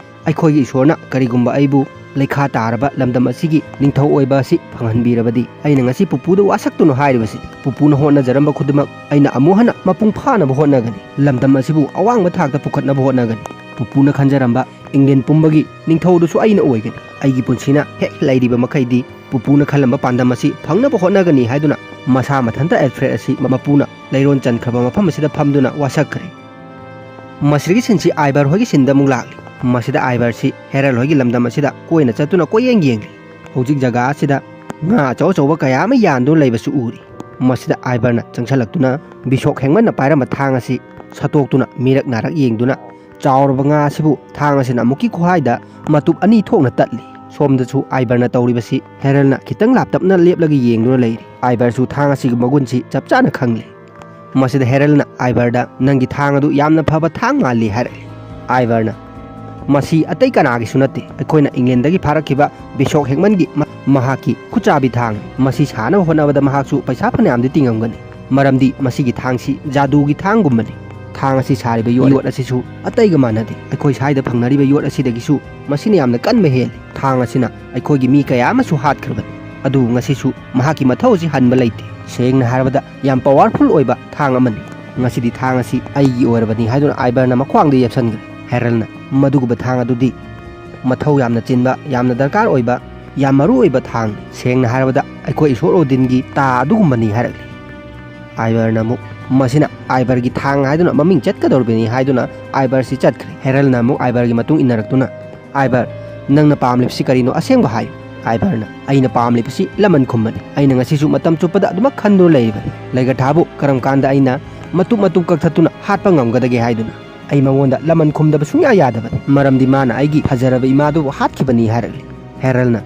ꯑꯩꯈꯣꯏꯒꯤ ꯏꯁꯣꯔꯅ ꯀꯔꯤꯒꯨꯝꯕ ꯑꯩꯕꯨ ꯂꯩꯈꯥ ꯇꯥꯔꯕ ꯂꯝꯗꯝ ꯑꯁꯤꯒꯤ ꯅꯤꯡꯊꯧ ꯑꯣꯏꯕ ꯑꯁꯤ ꯐꯪꯍꯟꯕꯤꯔꯕꯗꯤ, ꯑꯩꯅ ꯉꯁꯤ ꯄꯨꯄꯨꯗ ꯋꯥꯁꯛꯇꯨꯅ ꯍꯥꯏꯔꯤꯕꯁꯤ, ꯄꯨꯄꯨꯅ ꯍꯣꯠꯅꯖꯔꯝꯕ ꯈꯨꯗꯤꯡꯃꯛ ꯑꯩꯅ ꯑꯃꯨꯛ ꯍꯟꯅ ꯃꯄꯨꯡ ꯐꯥꯅꯕ ꯍꯣꯠꯅꯒꯅꯤ꯫ ꯂꯝꯗꯝ ꯑꯁꯤꯕꯨ ꯑꯋꯥꯡꯕ ꯊꯥꯛꯇ ꯄꯨꯈꯠꯅꯕ ꯍꯣꯠꯅꯒꯅꯤ꯫ ꯄꯨꯄꯨꯅ ꯈꯟꯖꯔꯝꯕ ꯏꯪꯂꯦꯟ ꯄꯨꯝꯕꯒꯤ ꯅꯤꯡꯊꯧꯗꯨꯁꯨ ꯑꯩꯅ ꯑꯣꯏꯒꯅꯤ꯫ ꯑꯩꯒꯤ ꯄꯨꯟꯁꯤꯅ ꯍꯦꯛ ꯂꯩꯔꯤꯕ ꯃꯈꯩꯗꯤ ꯄꯨꯄꯨꯅ ꯈꯜꯂꯝꯕ ꯄꯥꯟꯗꯝ ꯑꯁꯤ ꯐꯪꯅꯕ ꯍꯣꯠꯅꯒꯅꯤ ꯍꯥꯏꯗꯨꯅ ꯃꯁꯥ ꯃꯊꯟꯇ ꯑꯦꯜꯐ꯭ꯔꯦꯗ ꯑꯁꯤ ꯃꯄꯨꯅ ꯂꯩꯔꯣꯟ ꯆꯟꯈ꯭ꯔꯕ ꯃꯐꯝ ꯑꯁꯤꯗ ꯐꯝꯗꯨꯅ ꯋꯥꯁꯛꯈ꯭ꯔꯦ꯫ ꯃꯁꯤꯗꯒꯤ ꯁꯤꯟꯁꯤ ꯑꯥꯏꯕꯔ ꯍꯣꯏꯒꯤ ꯁꯤꯟꯗ ꯑꯃꯨꯛ ꯂꯥꯛꯂꯤ꯫ ꯃꯁꯤꯗ ꯑꯥꯏꯕꯔꯁꯤ ꯍꯦꯔꯜ ꯍꯣꯏꯒꯤ ꯂꯝꯗꯝ ꯑꯁꯤꯗ ꯀꯣꯏꯅ ꯆꯠꯇꯨꯅ ꯀꯣꯏꯌꯦꯡ ꯌꯦꯡꯂꯤ꯫ ꯍꯧꯖꯤꯛ ꯖꯒꯥ ꯑꯁꯤꯗ ꯉꯥ ꯑꯆꯧ ꯑꯆꯧꯕ ꯀꯌꯥ ꯑꯃ ꯌꯥꯟꯗꯨꯅ ꯂꯩꯕꯁꯨ ꯎꯔꯤ꯫ ꯃꯁꯤꯗ ꯑꯥꯏꯕꯔꯅ ꯆꯪꯁꯤꯜꯂꯛꯇꯨꯅ ꯕꯤꯁꯣꯛ ꯍꯦꯡꯃꯟꯅ ꯄꯥꯏꯔꯝꯕ ꯊꯥꯡ ꯑꯁꯤ ꯁꯠꯇꯣꯛꯇꯨꯅ ꯃꯤꯔꯛ ꯅꯥꯔꯛ ꯌꯦꯡꯗꯨꯅ ꯆꯥꯎꯔꯕ ꯉꯥ ꯑꯁꯤꯕꯨ ꯊꯥꯡ ꯑꯁꯤꯅ ꯑꯃꯨꯛꯀꯤ ꯈꯨꯍꯥꯏꯗ ꯃꯇꯨꯞ ꯑꯅꯤ ꯊꯣꯛꯅ ꯇꯠꯂꯤ꯫ ꯁꯣꯝꯗꯁꯨ ꯑꯥꯏꯕꯔꯅ ꯇꯧꯔꯤꯕꯁꯤ ꯍꯦꯔꯜꯅ ꯈꯤꯇꯪ ꯂꯥꯞꯇꯞꯅ ꯂꯦꯞꯂꯒ ꯌꯦꯡꯗꯨꯅ ꯂꯩꯔꯤ꯫ ꯑꯥꯏꯕꯔꯁꯨ ꯊꯥꯡ ꯑꯁꯤꯒꯤ ꯃꯒꯨꯟꯁꯤ ꯆꯞ ꯆꯥꯅ ꯈꯪꯂꯤ꯫ ꯃꯁꯤꯗ ꯍꯦꯔꯜꯅ ꯑꯥꯏꯕꯔꯗ, "ꯅꯪꯒꯤ ꯊꯥꯡ ꯑꯗꯨ ꯌꯥꯝꯅ ꯐꯕ ꯊꯥꯡ ꯃꯥꯜꯂꯤ" ꯍꯥꯏꯔꯛꯂꯤ꯫ ꯑꯥꯏꯕꯔꯅ, "ꯃꯁꯤ ꯑꯇꯩ ꯀꯅꯥꯒꯤꯁꯨ ꯅꯠꯇꯦ, ꯑꯩꯈꯣꯏꯅ ꯏꯪꯂꯦꯟꯗꯒꯤ ꯐꯥꯔꯛꯈꯤꯕ ꯕꯤꯁꯣꯛ ꯍꯦꯡꯃꯟꯒꯤ ꯃ-, ꯃꯍꯥꯛꯀꯤ ꯈꯨꯠꯆꯥꯕꯤ ꯊꯥꯡꯅꯤ꯫ ꯃꯁꯤ ꯁꯥꯅꯕ ꯍꯣꯠꯅꯕꯗ ꯃꯍꯥꯛꯁꯨ ꯄꯩꯁꯥ ꯐꯅꯌꯥꯝꯗꯤ ꯇꯤꯡꯉꯝꯒꯅꯤ, ꯃꯔꯝꯗꯤ ꯃꯁꯤꯒꯤ ꯊꯥꯡꯁꯤ ꯖꯥꯗꯨꯒꯤ ꯊꯥꯡꯒꯨꯝꯕꯅꯤ꯫ ꯊꯥꯡ ꯑꯁꯤ ꯁꯥꯔꯤꯕ ꯌꯣꯠ ꯑꯁꯤꯁꯨ ꯑꯇꯩꯒ ꯃꯥꯟꯅꯗꯦ꯫ ꯑꯩꯈꯣꯏ ꯁ꯭ꯋꯥꯏꯗ ꯐꯪꯅꯔꯤꯕ ꯌꯣꯠ ꯑꯁꯤꯗꯒꯤꯁꯨ ꯃꯁꯤꯅ ꯌꯥꯝꯅ ꯀꯟꯕ ꯍꯦꯜꯂꯤ꯫ ꯊꯥꯡ ꯑꯁꯤꯅ ꯑꯩꯈꯣꯏꯒꯤ ꯃꯤ ꯀꯌꯥ ꯑꯃꯁꯨ ꯍꯥꯠꯈ꯭ꯔꯕꯅꯤ, ꯑꯗꯨꯕꯨ ꯉꯁꯤꯁꯨ ꯃꯍꯥꯛꯀꯤ ꯃꯊꯧ ꯑꯁꯤ ꯍꯟꯕ ꯂꯩꯇꯦ꯫ ꯁꯦꯡꯅ ꯍꯥꯏꯔꯕꯗ, ꯌꯥꯝ ꯄꯋꯥꯔꯐꯨꯜ ꯑꯣꯏꯕ ꯊꯥꯡ ꯑꯃꯅꯤ꯫ ꯉꯁꯤꯗꯤ ꯊꯥꯡ ꯑꯁꯤ ꯑꯩꯒꯤ ꯑꯣꯏꯔꯕꯅꯤ" ꯍꯥꯏꯗꯨꯅ ꯑꯥꯏꯕꯔꯅ ꯃꯈ꯭ꯋꯥꯡꯗ ꯌꯦꯞꯁꯟꯈ꯭ꯔꯦ꯫ ꯍꯦꯔꯜꯅ, "ꯃꯗꯨꯒꯨꯝꯕ ꯊꯥꯡ ꯑꯗꯨꯗꯤ ꯃꯊꯧ ꯌꯥꯝꯅ ꯆꯤꯟꯕ, ꯌꯥꯝꯅ ꯗꯔꯀꯥꯔ ꯑꯣꯏꯕ, ꯌꯥꯝ ꯃꯔꯨ ꯑꯣꯏꯕ ꯊꯥꯡꯅꯤ꯫ ꯁꯦꯡꯅ ꯍꯥꯏꯔꯕꯗ, ꯑꯩꯈꯣꯏ ꯏꯁꯣꯔ ꯑꯣꯗꯤꯟꯒꯤ ꯇꯥ ꯑꯗꯨꯒꯨꯝꯕꯅꯤ" ꯍꯥꯏꯔꯛꯂꯤ꯫ ꯑꯥꯏꯕꯔꯅ ꯑꯃꯨꯛ, "ꯃꯁꯤꯅ ꯑꯥꯏꯕꯔꯒꯤ ꯊꯥꯡ ꯍꯥꯏꯗꯨꯅ ꯃꯃꯤꯡ ꯆꯠꯀꯗꯧꯔꯤꯕꯅꯤ" ꯍꯥꯏꯗꯨꯅ ꯑꯥꯏꯕꯔꯁꯤ ꯆꯠꯈ꯭ꯔꯦ꯫ ꯍꯦꯔꯜꯅ ꯑꯃꯨꯛ ꯑꯥꯏꯕꯔꯒꯤ ꯃꯇꯨꯡ ꯏꯟꯅꯔꯛꯇꯨꯅ, "ꯑꯥꯏꯕꯔ, ꯅꯪꯅ ꯄꯥꯝꯂꯤꯕꯁꯤ ꯀꯔꯤꯅꯣ? ꯑꯁꯦꯡꯕ ꯍꯥꯏꯌꯨ꯫" ꯑꯥꯏꯕꯔꯅ, "ꯑꯩꯅ ꯄꯥꯝꯂꯤꯕꯁꯤ ꯂꯃꯟ ꯈꯨꯝꯕꯅꯤ꯫ ꯑꯩꯅ ꯉꯁꯤꯁꯨ ꯃꯇꯝ ꯆꯨꯞꯄꯗ ꯑꯗꯨꯃꯛ ꯈꯟꯗꯨꯅ ꯂꯩꯔꯤꯕꯅꯤ, ꯂꯩꯒꯊꯥꯕꯨ ꯀꯔꯝ ꯀꯥꯟꯗ ꯑꯩꯅ ꯃꯇꯨꯞ ꯃꯇꯨꯞ ꯀꯛꯊꯠꯇꯨꯅ ꯍꯥꯠꯄ ꯉꯝꯒꯗꯒꯦ ꯍꯥꯏꯗꯨꯅ꯫" ꯑꯩ ꯃꯉꯣꯟꯗ ꯂꯃꯟ ꯈꯨꯝꯗꯕ ꯁꯨꯡꯌꯥ ꯌꯥꯗꯕꯅꯤ, ꯃꯔꯝꯗꯤ ꯃꯥꯅ ꯑꯩꯒꯤ ꯐꯖꯔꯕ ꯏꯃꯥꯗꯨꯕꯨ ꯍꯥꯠꯈꯤꯕꯅꯤ ꯍꯥꯏꯔꯛꯂꯤ꯫ ꯍꯦꯔꯜꯅ,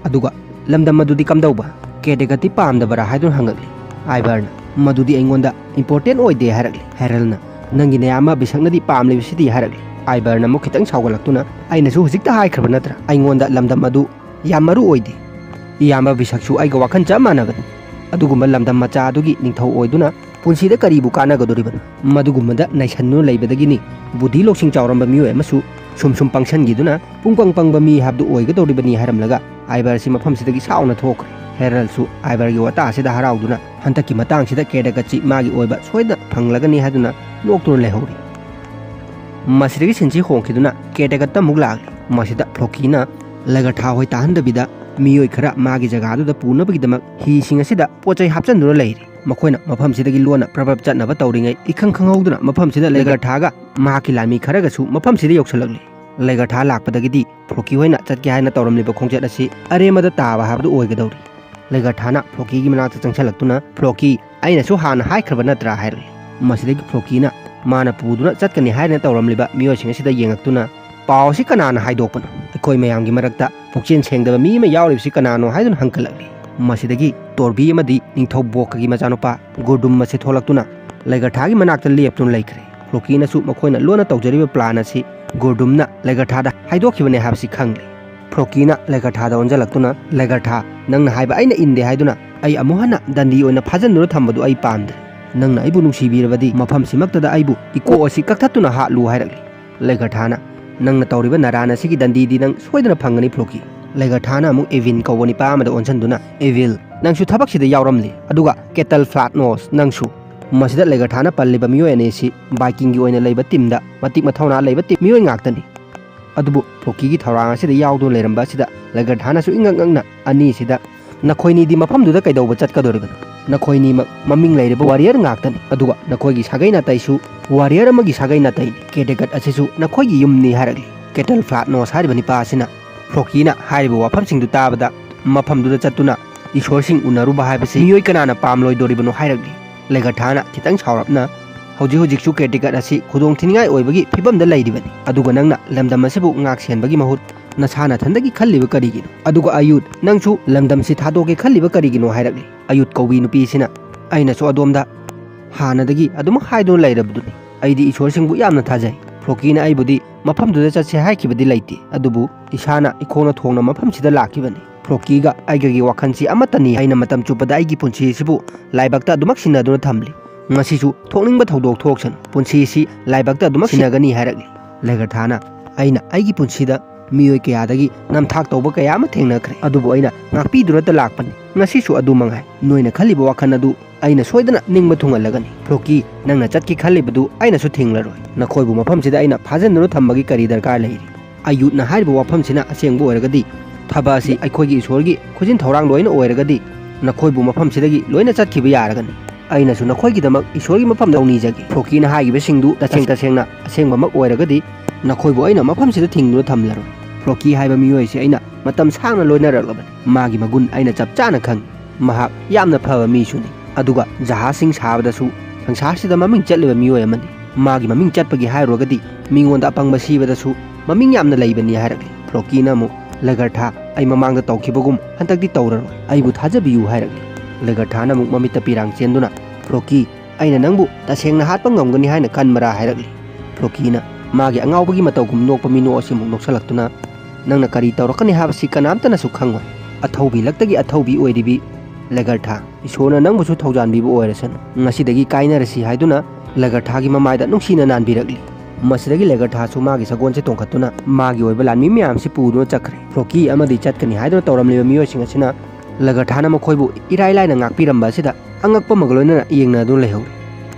"ꯑꯗꯨꯒ ꯂꯝꯗꯝ ꯑꯗꯨꯗꯤ ꯀꯝꯗꯧꯕ? ꯀꯦꯗꯦꯒꯠꯇꯤ ꯄꯥꯝꯗꯕꯔꯥ?" ꯍꯥꯏꯗꯨꯅ ꯍꯪꯉꯛꯂꯤ꯫ ꯑꯥꯏꯕꯔꯅ, "ꯃꯗꯨꯗꯤ ꯑꯩꯉꯣꯟꯗ ꯏꯝꯄꯣꯔꯇꯦꯟ ꯑꯣꯏꯗꯦ" ꯍꯥꯏꯔꯛꯂꯤ꯫ ꯍꯦꯔꯜꯅ, "ꯅꯪꯒꯤ ꯅꯌꯥꯝꯕ ꯕꯤꯁꯛꯅꯗꯤ ꯄꯥꯝꯂꯤꯕꯁꯤꯗꯤ" ꯍꯥꯏꯔꯛꯂꯤ꯫ ꯑꯥꯏꯕꯔꯅ ꯑꯃꯨꯛ ꯈꯤꯇꯪ ꯁꯥꯎꯒꯠꯂꯛꯇꯨꯅ, "ꯑꯩꯅꯁꯨ ꯍꯧꯖꯤꯛꯇ ꯍꯥꯏꯈ꯭ꯔꯕ ꯅꯠꯇ꯭ꯔꯥ, ꯑꯩꯉꯣꯟꯗ ꯂꯝꯗꯝ ꯑꯗꯨ ꯌꯥꯝ ꯃꯔꯨ ꯑꯣꯏꯗꯦ? ꯏꯌꯥꯝꯕ ꯕꯤꯁꯛꯁꯨ ꯑꯩꯒ ꯋꯥꯈꯜ ꯆꯞ ꯃꯥꯟꯅꯕꯅꯤ꯫ ꯑꯗꯨꯒꯨꯝꯕ ꯂꯝꯗꯝ ꯃꯆꯥ ꯑꯗꯨꯒꯤ ꯅꯤꯡꯊꯧ ꯑꯣꯏꯗꯨꯅ ꯄꯨꯟꯁꯤꯗ ꯀꯔꯤꯕꯨ ꯀꯥꯟꯅꯒꯗꯣꯔꯤꯕꯅꯣ? ꯃꯗꯨꯒꯨꯝꯕꯗ ꯅꯩꯁꯟꯗꯨꯅ ꯂꯩꯕꯗꯒꯤꯅꯤ ꯕꯨꯙꯤ ꯂꯧꯁꯤꯡ ꯆꯥꯎꯔꯝꯕ ꯃꯤꯑꯣꯏ ꯑꯃꯁꯨ ꯁꯨꯝ ꯁꯨꯝ ꯄꯪꯁꯟꯈꯤꯗꯨꯅ ꯄꯨꯡꯄꯪ ꯄꯪꯕ ꯃꯤ ꯍꯥꯏꯕꯗꯨ ꯑꯣꯏꯒꯗꯧꯔꯤꯕꯅꯤ" ꯍꯥꯏꯔꯝꯂꯒ ꯑꯥꯏꯕꯔꯁꯤ ꯃꯐꯝꯁꯤꯗꯒꯤ ꯁꯥꯎꯅ ꯊꯣꯛꯈ꯭ꯔꯦ꯫ ꯍꯦꯔꯜꯁꯨ ꯑꯥꯏꯕꯔꯒꯤ ꯋꯥꯇꯥ ꯑꯁꯤꯗ ꯍꯔꯥꯎꯗꯨꯅ ꯍꯟꯗꯛꯀꯤ ꯃꯇꯥꯡꯁꯤꯗ ꯀꯦꯗꯒꯠꯁꯤ ꯃꯥꯒꯤ ꯑꯣꯏꯕ ꯁꯣꯏꯗꯅ ꯐꯪꯂꯒꯅꯤ ꯍꯥꯏꯗꯨꯅ ꯅꯣꯛꯇꯨꯅ ꯂꯩꯍꯧꯔꯤ꯫ ꯃꯁꯤꯗꯒꯤ ꯁꯤꯟꯁꯤ ꯍꯣꯡꯈꯤꯗꯨꯅ ꯀꯦꯗꯒꯠꯇ ꯑꯃꯨꯛ ꯂꯥꯛꯂꯤ꯫ ꯃꯁꯤꯗ ꯐ꯭ꯂꯣꯀꯤꯅ ꯂꯩꯒꯔꯊꯥ ꯍꯣꯏ ꯇꯥꯍꯟꯗꯕꯤꯗ ꯃꯤꯑꯣꯏ ꯈꯔ ꯃꯥꯒꯤ ꯖꯒꯥꯗꯨꯗ ꯄꯨꯅꯕꯒꯤꯗꯃꯛ ꯍꯤꯁꯤꯡ ꯑꯁꯤꯗ ꯄꯣꯠ ꯆꯩ ꯍꯥꯞꯆꯤꯟꯗꯨꯅ ꯂꯩꯔꯤ꯫ ꯃꯈꯣꯏꯅ ꯃꯐꯝꯁꯤꯗꯒꯤ ꯂꯣꯟꯅ ꯄ꯭ꯔꯞ ꯄ꯭ꯔꯞ ꯆꯠꯅꯕ ꯇꯧꯔꯤꯉꯩ, ꯏꯈꯪ ꯈꯪꯍꯧꯗꯅ ꯃꯐꯝꯁꯤꯗ ꯂꯩꯒꯔꯊꯥꯒ ꯃꯍꯥꯛꯀꯤ ꯂꯥꯟꯃꯤ ꯈꯔꯒꯁꯨ ꯃꯐꯝꯁꯤꯗ ꯌꯧꯁꯤꯜꯂꯛꯂꯤ꯫ ꯂꯩꯒꯔꯊꯥ ꯂꯥꯛꯄꯗꯒꯤꯗꯤ ꯐ꯭ꯂꯣꯀꯤ ꯍꯣꯏꯅ ꯆꯠꯀꯦ ꯍꯥꯏꯅ ꯇꯧꯔꯝꯂꯤꯕ ꯈꯣꯡꯆꯠ ꯑꯁꯤ ꯑꯔꯦꯝꯕꯗ ꯇꯥꯕ ꯍꯥꯏꯕꯗꯨ ꯑꯣꯏꯒꯗꯧꯔꯤ꯫ ꯂꯩꯒꯔꯊꯥꯅ ꯐ꯭ꯂꯣꯀꯤꯒꯤ ꯃꯅꯥꯛꯇ ꯆꯪꯁꯤꯜꯂꯛꯇꯨꯅ, "ꯐ꯭ꯂꯣꯀꯤ, ꯑꯩꯅꯁꯨ ꯍꯥꯟꯅ ꯍꯥꯏꯈ꯭ꯔꯕ ꯅꯠꯇ꯭ꯔꯥ?" ꯍꯥꯏꯔꯛꯏ꯫ ꯃꯁꯤꯗꯒꯤ ꯐ꯭ꯂꯣꯀꯤꯅ ꯃꯥꯅ ꯄꯨꯗꯨꯅ ꯆꯠꯀꯅꯤ ꯍꯥꯏꯗꯅ ꯇꯧꯔꯝꯂꯤꯕ ꯃꯤꯑꯣꯏꯁꯤꯡ ꯑꯁꯤꯗ ꯌꯦꯡꯉꯛꯇꯨꯅ, "ꯄꯥꯎ ꯑꯁꯤ ꯀꯅꯥꯅ ꯍꯥꯏꯗꯣꯛꯄꯅꯣ? ꯑꯩꯈꯣꯏ ꯃꯌꯥꯝꯒꯤ ꯃꯔꯛꯇ ꯄꯨꯛꯆꯦꯜ ꯁꯦꯡꯗꯕ ꯃꯤ ꯑꯃ ꯌꯥꯎꯔꯤꯕꯁꯤ ꯀꯅꯥꯅꯣ?" ꯍꯥꯏꯗꯨꯅ ꯍꯪꯀꯠꯂꯛꯂꯤ꯫ ꯃꯁꯤꯗꯒꯤ ꯇꯣꯔꯕꯤ ꯑꯃꯗꯤ ꯅꯤꯡꯊꯧ ꯕꯣꯛꯀꯒꯤ ꯃꯆꯥꯅꯨꯄꯥ ꯒꯨꯔꯗꯨꯝ ꯑꯁꯤ ꯊꯣꯛꯂꯛꯇꯨꯅ ꯂꯩꯒꯔꯊꯥꯒꯤ ꯃꯅꯥꯛꯇ ꯂꯦꯞꯇꯨꯅ ꯂꯩꯈ꯭ꯔꯦ꯫ ꯐ꯭ꯂꯣꯀꯤꯅꯁꯨ ꯃꯈꯣꯏꯅ ꯂꯣꯟꯅ ꯇꯧꯖꯔꯤꯕ ꯄ꯭ꯂꯥꯟ ꯑꯁꯤ ꯒꯨꯔꯗꯨꯝꯅ ꯂꯩꯒꯔꯊꯥꯗ ꯍꯥꯏꯗꯣꯛꯈꯤꯕꯅꯤ ꯍꯥꯏꯕꯁꯤ ꯈꯪꯂꯤ꯫ ꯐ꯭ꯂꯣꯀꯤꯅ ꯂꯩꯒꯔꯊꯥꯗ ꯑꯣꯟꯁꯤꯜꯂꯛꯇꯨꯅ, "ꯂꯩꯒꯔꯊꯥ, ꯅꯪꯅ ꯍꯥꯏꯕ ꯑꯩꯅ ꯏꯟꯗꯦ ꯍꯥꯏꯗꯨꯅ ꯑꯩ ꯑꯃꯨꯛ ꯍꯟꯅ ꯗꯟꯗꯤ ꯑꯣꯏꯅ ꯐꯥꯖꯤꯟꯗꯨꯅ ꯊꯝꯕꯗꯨ ꯑꯩ ꯄꯥꯝꯗ꯭ꯔꯦ꯫ ꯅꯪꯅ ꯑꯩꯕꯨ ꯅꯨꯡꯁꯤꯕꯤꯔꯕꯗꯤ ꯃꯐꯝꯁꯤꯃꯛꯇꯗ ꯑꯩꯕꯨ ꯏꯀꯣꯛ ꯑꯁꯤ ꯀꯛꯊꯠꯇꯨꯅ ꯍꯥꯠꯂꯨ" ꯍꯥꯏꯔꯛꯂꯤ꯫ ꯂꯩꯒꯔꯊꯥꯅ, "ꯅꯪꯅ ꯇꯧꯔꯤꯕ ꯅꯔꯥꯟ ꯑꯁꯤꯒꯤ ꯗꯟꯗꯤꯗꯤ ꯅꯪ ꯁꯣꯏꯗꯅ ꯐꯪꯒꯅꯤ ꯐ꯭ꯂꯣꯀꯤ꯫" ꯂꯩꯒꯔꯊꯥꯅ ꯑꯃꯨꯛ ꯑꯦꯚꯤꯟ ꯀꯧꯕ ꯅꯤꯄꯥ ꯑꯃꯗ ꯑꯣꯟꯁꯤꯟꯗꯨꯅ, "ꯑꯦꯚꯤꯜ, ꯅꯪꯁꯨ ꯊꯕꯛꯁꯤꯗ ꯌꯥꯎꯔꯝꯂꯤ, ꯑꯗꯨꯒ ꯀꯦꯇꯜ ꯐ꯭ꯂꯥꯠ ꯅꯣꯁ, ꯅꯪꯁꯨ꯫" ꯃꯁꯤꯗ ꯂꯩꯒꯔꯊꯥꯅ ꯄꯜꯂꯤꯕ ꯃꯤꯑꯣꯏ ꯑꯅꯤ ꯑꯁꯤ ꯕꯥꯏꯀꯤꯡꯒꯤ ꯑꯣꯏꯅ ꯂꯩꯕ ꯇꯤꯝꯗ ꯃꯇꯤꯛ ꯃꯊꯧꯅꯥ ꯂꯩꯕ ꯇꯤꯝ ꯃꯤꯑꯣꯏ ꯉꯥꯛꯇꯅꯤ꯫ ꯑꯗꯨꯕꯨ ꯐ꯭ꯂꯣꯀꯤꯒꯤ ꯊꯧꯔꯥꯡ ꯑꯁꯤꯗ ꯌꯥꯎꯗꯨꯅ ꯂꯩꯔꯝꯕ ꯑꯁꯤꯗ ꯂꯩꯒꯔꯊꯥꯅꯁꯨ ꯏꯉꯛ ꯉꯛꯅ ꯑꯅꯤꯁꯤꯗ, "ꯅꯈꯣꯏꯅꯤꯗꯤ ꯃꯐꯝꯗꯨꯗ ꯀꯩꯗꯧꯕ ꯆꯠꯀꯗꯧꯔꯤꯕꯅꯣ? ꯅꯈꯣꯏꯅꯤꯃꯛ ꯃꯃꯤꯡ ꯂꯩꯔꯕ ꯋꯥꯔꯤꯌꯔ ꯉꯥꯛꯇꯅꯤ, ꯑꯗꯨꯒ ꯅꯈꯣꯏꯒꯤ ꯁꯥꯒꯩ ꯅꯥꯇꯩꯁꯨ ꯋꯥꯔꯤꯌꯔ ꯑꯃꯒꯤ ꯁꯥꯒꯩ ꯅꯥꯇꯩꯅꯤ꯫ ꯀꯦꯗꯦꯒꯠ ꯑꯁꯤꯁꯨ ꯅꯈꯣꯏꯒꯤ ꯌꯨꯝꯅꯤ" ꯍꯥꯏꯔꯛꯂꯤ꯫ ꯀꯦꯇꯜ ꯐ꯭ꯂꯥꯠ ꯅꯣꯁ ꯍꯥꯏꯔꯤꯕ ꯅꯤꯄꯥ ꯑꯁꯤꯅ ꯐ꯭ꯂꯣꯀꯤꯅ ꯍꯥꯏꯔꯤꯕ ꯋꯥꯐꯝꯁꯤꯡꯗꯨ ꯇꯥꯕꯗ ꯃꯐꯝꯗꯨꯗ ꯆꯠꯇꯨꯅ ꯏꯁꯣꯔꯁꯤꯡ ꯎꯅꯔꯨꯕ ꯍꯥꯏꯕꯁꯤ ꯃꯤꯑꯣꯏ ꯀꯅꯥꯅ ꯄꯥꯝꯂꯣꯏꯗꯣꯔꯤꯕꯅꯣ ꯍꯥꯏꯔꯛꯂꯤ꯫ ꯂꯩꯒꯔꯊꯥꯅ ꯈꯤꯇꯪ ꯁꯥꯎꯔꯞꯅ, ꯍꯧꯖꯤꯛ ꯍꯧꯖꯤꯛꯁꯨ ꯀꯦꯔꯇꯤꯀꯠ ꯑꯁꯤ ꯈꯨꯗꯣꯡ ꯊꯤꯅꯤꯡꯉꯥꯏ ꯑꯣꯏꯕꯒꯤ ꯐꯤꯕꯝꯗ ꯂꯩꯔꯤꯕꯅꯤ꯫ ꯑꯗꯨꯒ ꯅꯪꯅ ꯂꯝꯗꯝ ꯑꯁꯤꯕꯨ ꯉꯥꯛ ꯁꯦꯟꯕꯒꯤ ꯃꯍꯨꯠ ꯅꯁꯥ ꯅꯊꯟꯗꯒꯤ ꯈꯜꯂꯤꯕ ꯀꯔꯤꯒꯤꯅꯣ? ꯑꯗꯨꯒ ꯑꯌꯨꯠ, ꯅꯪꯁꯨ ꯂꯝꯗꯝꯁꯤ ꯊꯥꯗꯣꯛꯀꯦ ꯈꯜꯂꯤꯕ ꯀꯔꯤꯒꯤꯅꯣ ꯍꯥꯏꯔꯛꯂꯤ꯫ ꯑꯌꯨꯠ ꯀꯧꯕꯤ ꯅꯨꯄꯤꯁꯤꯅ, ꯑꯩꯅꯁꯨ ꯑꯗꯣꯝꯗ ꯍꯥꯟꯅꯗꯒꯤ ꯑꯗꯨꯝ ꯍꯥꯏꯗꯨꯅ ꯂꯩꯔꯕꯗꯨꯅꯤ꯫ ꯑꯩꯗꯤ ꯏꯁꯣꯔꯁꯤꯡꯕꯨ ꯌꯥꯝꯅ ꯊꯥꯖꯩ꯫ ꯐ꯭ꯔꯣꯀꯤꯅ ꯑꯩꯕꯨꯗꯤ ꯃꯐꯝꯗꯨꯗ ꯆꯠꯁꯦ ꯍꯥꯏꯈꯤꯕꯗꯤ ꯂꯩꯇꯦ, ꯑꯗꯨꯕꯨ ꯏꯁꯥꯅ ꯏꯈꯣꯡꯅ ꯊꯣꯡꯅ ꯃꯐꯝꯁꯤꯗ ꯂꯥꯛꯈꯤꯕꯅꯤ꯫ ꯐ꯭ꯔꯣꯀꯤꯒ ꯑꯩꯒꯒꯤ ꯋꯥꯈꯜꯁꯤ ꯑꯃꯠꯇꯅꯤ꯫ ꯑꯩꯅ ꯃꯇꯝ ꯆꯨꯞꯄꯗ ꯑꯩꯒꯤ ꯄꯨꯟꯁꯤ ꯑꯁꯤꯕꯨ ꯂꯥꯏꯕꯛꯇ ꯑꯗꯨꯃꯛ ꯁꯤꯟꯅꯗꯨꯅ ꯊꯝꯂꯤ꯫ ꯉꯁꯤꯁꯨ ꯊꯣꯛꯅꯤꯡꯕ ꯊꯧꯗꯣꯛ ꯊꯣꯛꯁꯅꯨ, ꯄꯨꯟꯁꯤ ꯑꯁꯤ ꯂꯥꯏꯕꯛꯇ ꯑꯗꯨꯃꯛ ꯁꯤꯟꯅꯒꯅꯤ ꯍꯥꯏꯔꯛꯂꯤ꯫ ꯂꯦꯒꯔꯊꯥꯅ, ꯑꯩꯅ ꯑꯩꯒꯤ ꯄꯨꯟꯁꯤꯗ ꯃꯤꯑꯣꯏ ꯀꯌꯥꯗꯒꯤ ꯅꯝꯊꯥꯛ ꯇꯧꯕ ꯀꯌꯥ ꯑꯃ ꯊꯦꯡꯅꯈ꯭ꯔꯦ, ꯑꯗꯨꯕꯨ ꯑꯩꯅ ꯉꯥꯛꯄꯤꯗꯨꯅꯇ ꯂꯥꯛꯄꯅꯤ꯫ ꯉꯁꯤꯁꯨ ꯑꯗꯨ ꯃꯉꯥꯏ꯫ ꯅꯣꯏꯅ ꯈꯜꯂꯤꯕ ꯋꯥꯈꯜ ꯑꯗꯨ ꯑꯩꯅ ꯁꯣꯏꯗꯅ ꯅꯤꯡꯕ ꯊꯨꯡꯍꯜꯂꯒꯅꯤ꯫ ꯐ꯭ꯔꯣꯀꯤ, ꯅꯪꯅ ꯆꯠꯀꯦ ꯈꯜꯂꯤꯕꯗꯨ ꯑꯩꯅꯁꯨ ꯊꯤꯡꯂꯔꯣꯏ꯫ ꯅꯈꯣꯏꯕꯨ ꯃꯐꯝꯁꯤꯗ ꯑꯩꯅ ꯐꯥꯖꯤꯟꯗꯨꯅ ꯊꯝꯕꯒꯤ ꯀꯔꯤ ꯗꯔꯀꯥꯔ ꯂꯩꯔꯤ? ꯑꯌꯨꯠꯅ ꯍꯥꯏꯔꯤꯕ ꯋꯥꯐꯝꯁꯤꯅ ꯑꯁꯦꯡꯕ ꯑꯣꯏꯔꯒꯗꯤ, ꯊꯕꯛ ꯑꯁꯤ ꯑꯩꯈꯣꯏꯒꯤ ꯏꯁꯣꯔꯒꯤ ꯈꯨꯖꯤꯟ ꯊꯧꯔꯥꯡ ꯂꯣꯏꯅ ꯑꯣꯏꯔꯒꯗꯤ, ꯅꯈꯣꯏꯕꯨ ꯃꯐꯝꯁꯤꯗꯒꯤ ꯂꯣꯏꯅ ꯆꯠꯈꯤꯕ ꯌꯥꯔꯒꯅꯤ꯫ ꯑꯩꯅꯁꯨ ꯅꯈꯣꯏꯒꯤꯗꯃꯛ ꯏꯁꯣꯔꯒꯤ ꯃꯐꯝꯗ ꯊꯧꯅꯤꯖꯒꯦ꯫ ꯐ꯭ꯔꯣꯀꯤꯅ ꯍꯥꯏꯈꯤꯕꯁꯤꯡꯗꯨ ꯇꯁꯦꯡ ꯇꯁꯦꯡꯅ ꯑꯁꯦꯡꯕꯃꯛ ꯑꯣꯏꯔꯒꯗꯤ, ꯅꯈꯣꯏꯕꯨ ꯑꯩꯅ ꯃꯐꯝꯁꯤꯗ ꯊꯤꯡꯗꯨꯅ ꯊꯝꯂꯔꯣꯏ꯫ ꯐ꯭ꯔꯣꯀꯤ ꯍꯥꯏꯕ ꯃꯤꯑꯣꯏ ꯑꯁꯤ ꯑꯩꯅ ꯃꯇꯝ ꯁꯥꯡꯅ ꯂꯣꯏꯅꯔꯛꯂꯕꯅꯤ꯫ ꯃꯥꯒꯤ ꯃꯒꯨꯟ ꯑꯩꯅ ꯆꯞ ꯆꯥꯅ ꯈꯪꯏ꯫ ꯃꯍꯥꯛ ꯌꯥꯝꯅ ꯐꯕ ꯃꯤꯁꯨꯅꯤ, ꯑꯗꯨꯒ ꯖꯍꯥꯖꯁꯤꯡ ꯁꯥꯕꯗꯁꯨ ꯁꯪꯁꯥꯔꯁꯤꯗ ꯃꯃꯤꯡ ꯆꯠꯂꯤꯕ ꯃꯤꯑꯣꯏ ꯑꯃꯅꯤ꯫ ꯃꯥꯒꯤ ꯃꯃꯤꯡ ꯆꯠꯄꯒꯤ ꯍꯥꯏꯔꯨꯔꯒꯗꯤ, ꯃꯤꯉꯣꯟꯗ ꯑꯄꯪꯕ ꯁꯤꯕꯗꯁꯨ ꯃꯃꯤꯡ ꯌꯥꯝꯅ ꯂꯩꯕꯅꯤ ꯍꯥꯏꯔꯛꯂꯤ꯫ ꯐ꯭ꯔꯣꯀꯤꯅ ꯑꯃꯨꯛ, ꯂꯦꯒꯔꯊꯥ, ꯑꯩ ꯃꯃꯥꯡꯗ ꯇꯧꯈꯤꯕꯒꯨꯝ ꯍꯟꯗꯛꯇꯤ ꯇꯧꯔꯔꯣꯏ, ꯑꯩꯕꯨ ꯊꯥꯖꯕꯤꯌꯨ ꯍꯥꯏꯔꯛꯂꯤ꯫ ꯂꯦꯒꯔꯊꯥꯅ ꯑꯃꯨꯛ ꯃꯃꯤꯠꯇ ꯄꯤꯔꯥꯡ ꯆꯦꯟꯗꯨꯅ, ꯐ꯭ꯔꯣꯀꯤ, ꯑꯩꯅ ꯅꯪꯕꯨ ꯇꯁꯦꯡꯅ ꯍꯥꯠꯄ ꯉꯝꯒꯅꯤ ꯍꯥꯏꯅ ꯈꯟꯕ꯭ꯔꯥ ꯍꯥꯏꯔꯛꯂꯤ꯫ ꯐ꯭ꯔꯣꯀꯤꯅ ꯃꯥꯒꯤ ꯑꯉꯥꯎꯕꯒꯤ ꯃꯇꯧꯒꯨꯝ ꯅꯣꯛꯄ ꯃꯤꯅꯣꯛ ꯑꯁꯤꯃꯨꯛ ꯅꯣꯛꯁꯜꯂꯛꯇꯨꯅ, ꯅꯪꯅ ꯀꯔꯤ ꯇꯧꯔꯛꯀꯅꯤ ꯍꯥꯏꯕꯁꯤ ꯀꯅꯥꯝꯇꯅꯁꯨ ꯈꯪꯉꯣꯏ꯫ ꯑꯊꯧꯕꯤ ꯂꯛꯇꯒꯤ ꯑꯊꯧꯕꯤ ꯑꯣꯏꯔꯤꯕꯤ ꯂꯦꯒꯔꯊꯥ, ꯏꯁꯣꯔꯅ ꯅꯪꯕꯨꯁꯨ ꯊꯧꯖꯥꯟꯕꯤꯕ ꯑꯣꯏꯔꯁꯅꯨ꯫ ꯉꯁꯤꯗꯒꯤ ꯀꯥꯏꯅꯔꯁꯤ ꯍꯥꯏꯗꯨꯅ ꯂꯦꯒꯔꯊꯥꯒꯤ ꯃꯃꯥꯏꯗ ꯅꯨꯡꯁꯤꯅ ꯅꯥꯟꯕꯤꯔꯛꯂꯤ꯫ ꯃꯁꯤꯗꯒꯤ ꯂꯦꯒꯔꯊꯥꯁꯨ ꯃꯥꯒꯤ ꯁꯒꯣꯜꯁꯦ ꯇꯣꯡꯈꯠꯇꯨꯅ ꯃꯥꯒꯤ ꯑꯣꯏꯕ ꯂꯥꯟꯃꯤ ꯃꯌꯥꯝꯁꯤ ꯄꯨꯗꯨꯅ ꯆꯠꯈ꯭ꯔꯦ꯫ ꯐ꯭ꯔꯣꯀꯤ ꯑꯃꯗꯤ ꯆꯠꯀꯅꯤ ꯍꯥꯏꯗꯨꯅ ꯇꯧꯔꯝꯂꯤꯕ ꯃꯤꯑꯣꯏꯁꯤꯡ ꯑꯁꯤꯅ ꯂꯦꯒꯔꯊꯥꯅ ꯃꯈꯣꯏꯕꯨ ꯏꯔꯥꯏ ꯂꯥꯏꯅ ꯉꯥꯛꯄꯤꯔꯝꯕ ꯑꯁꯤꯗ ꯑꯉꯛꯄ ꯑꯃꯒ ꯂꯣꯏꯅꯅ ꯌꯦꯡꯅꯗꯨꯅ ꯂꯩꯍꯧꯔꯤ꯫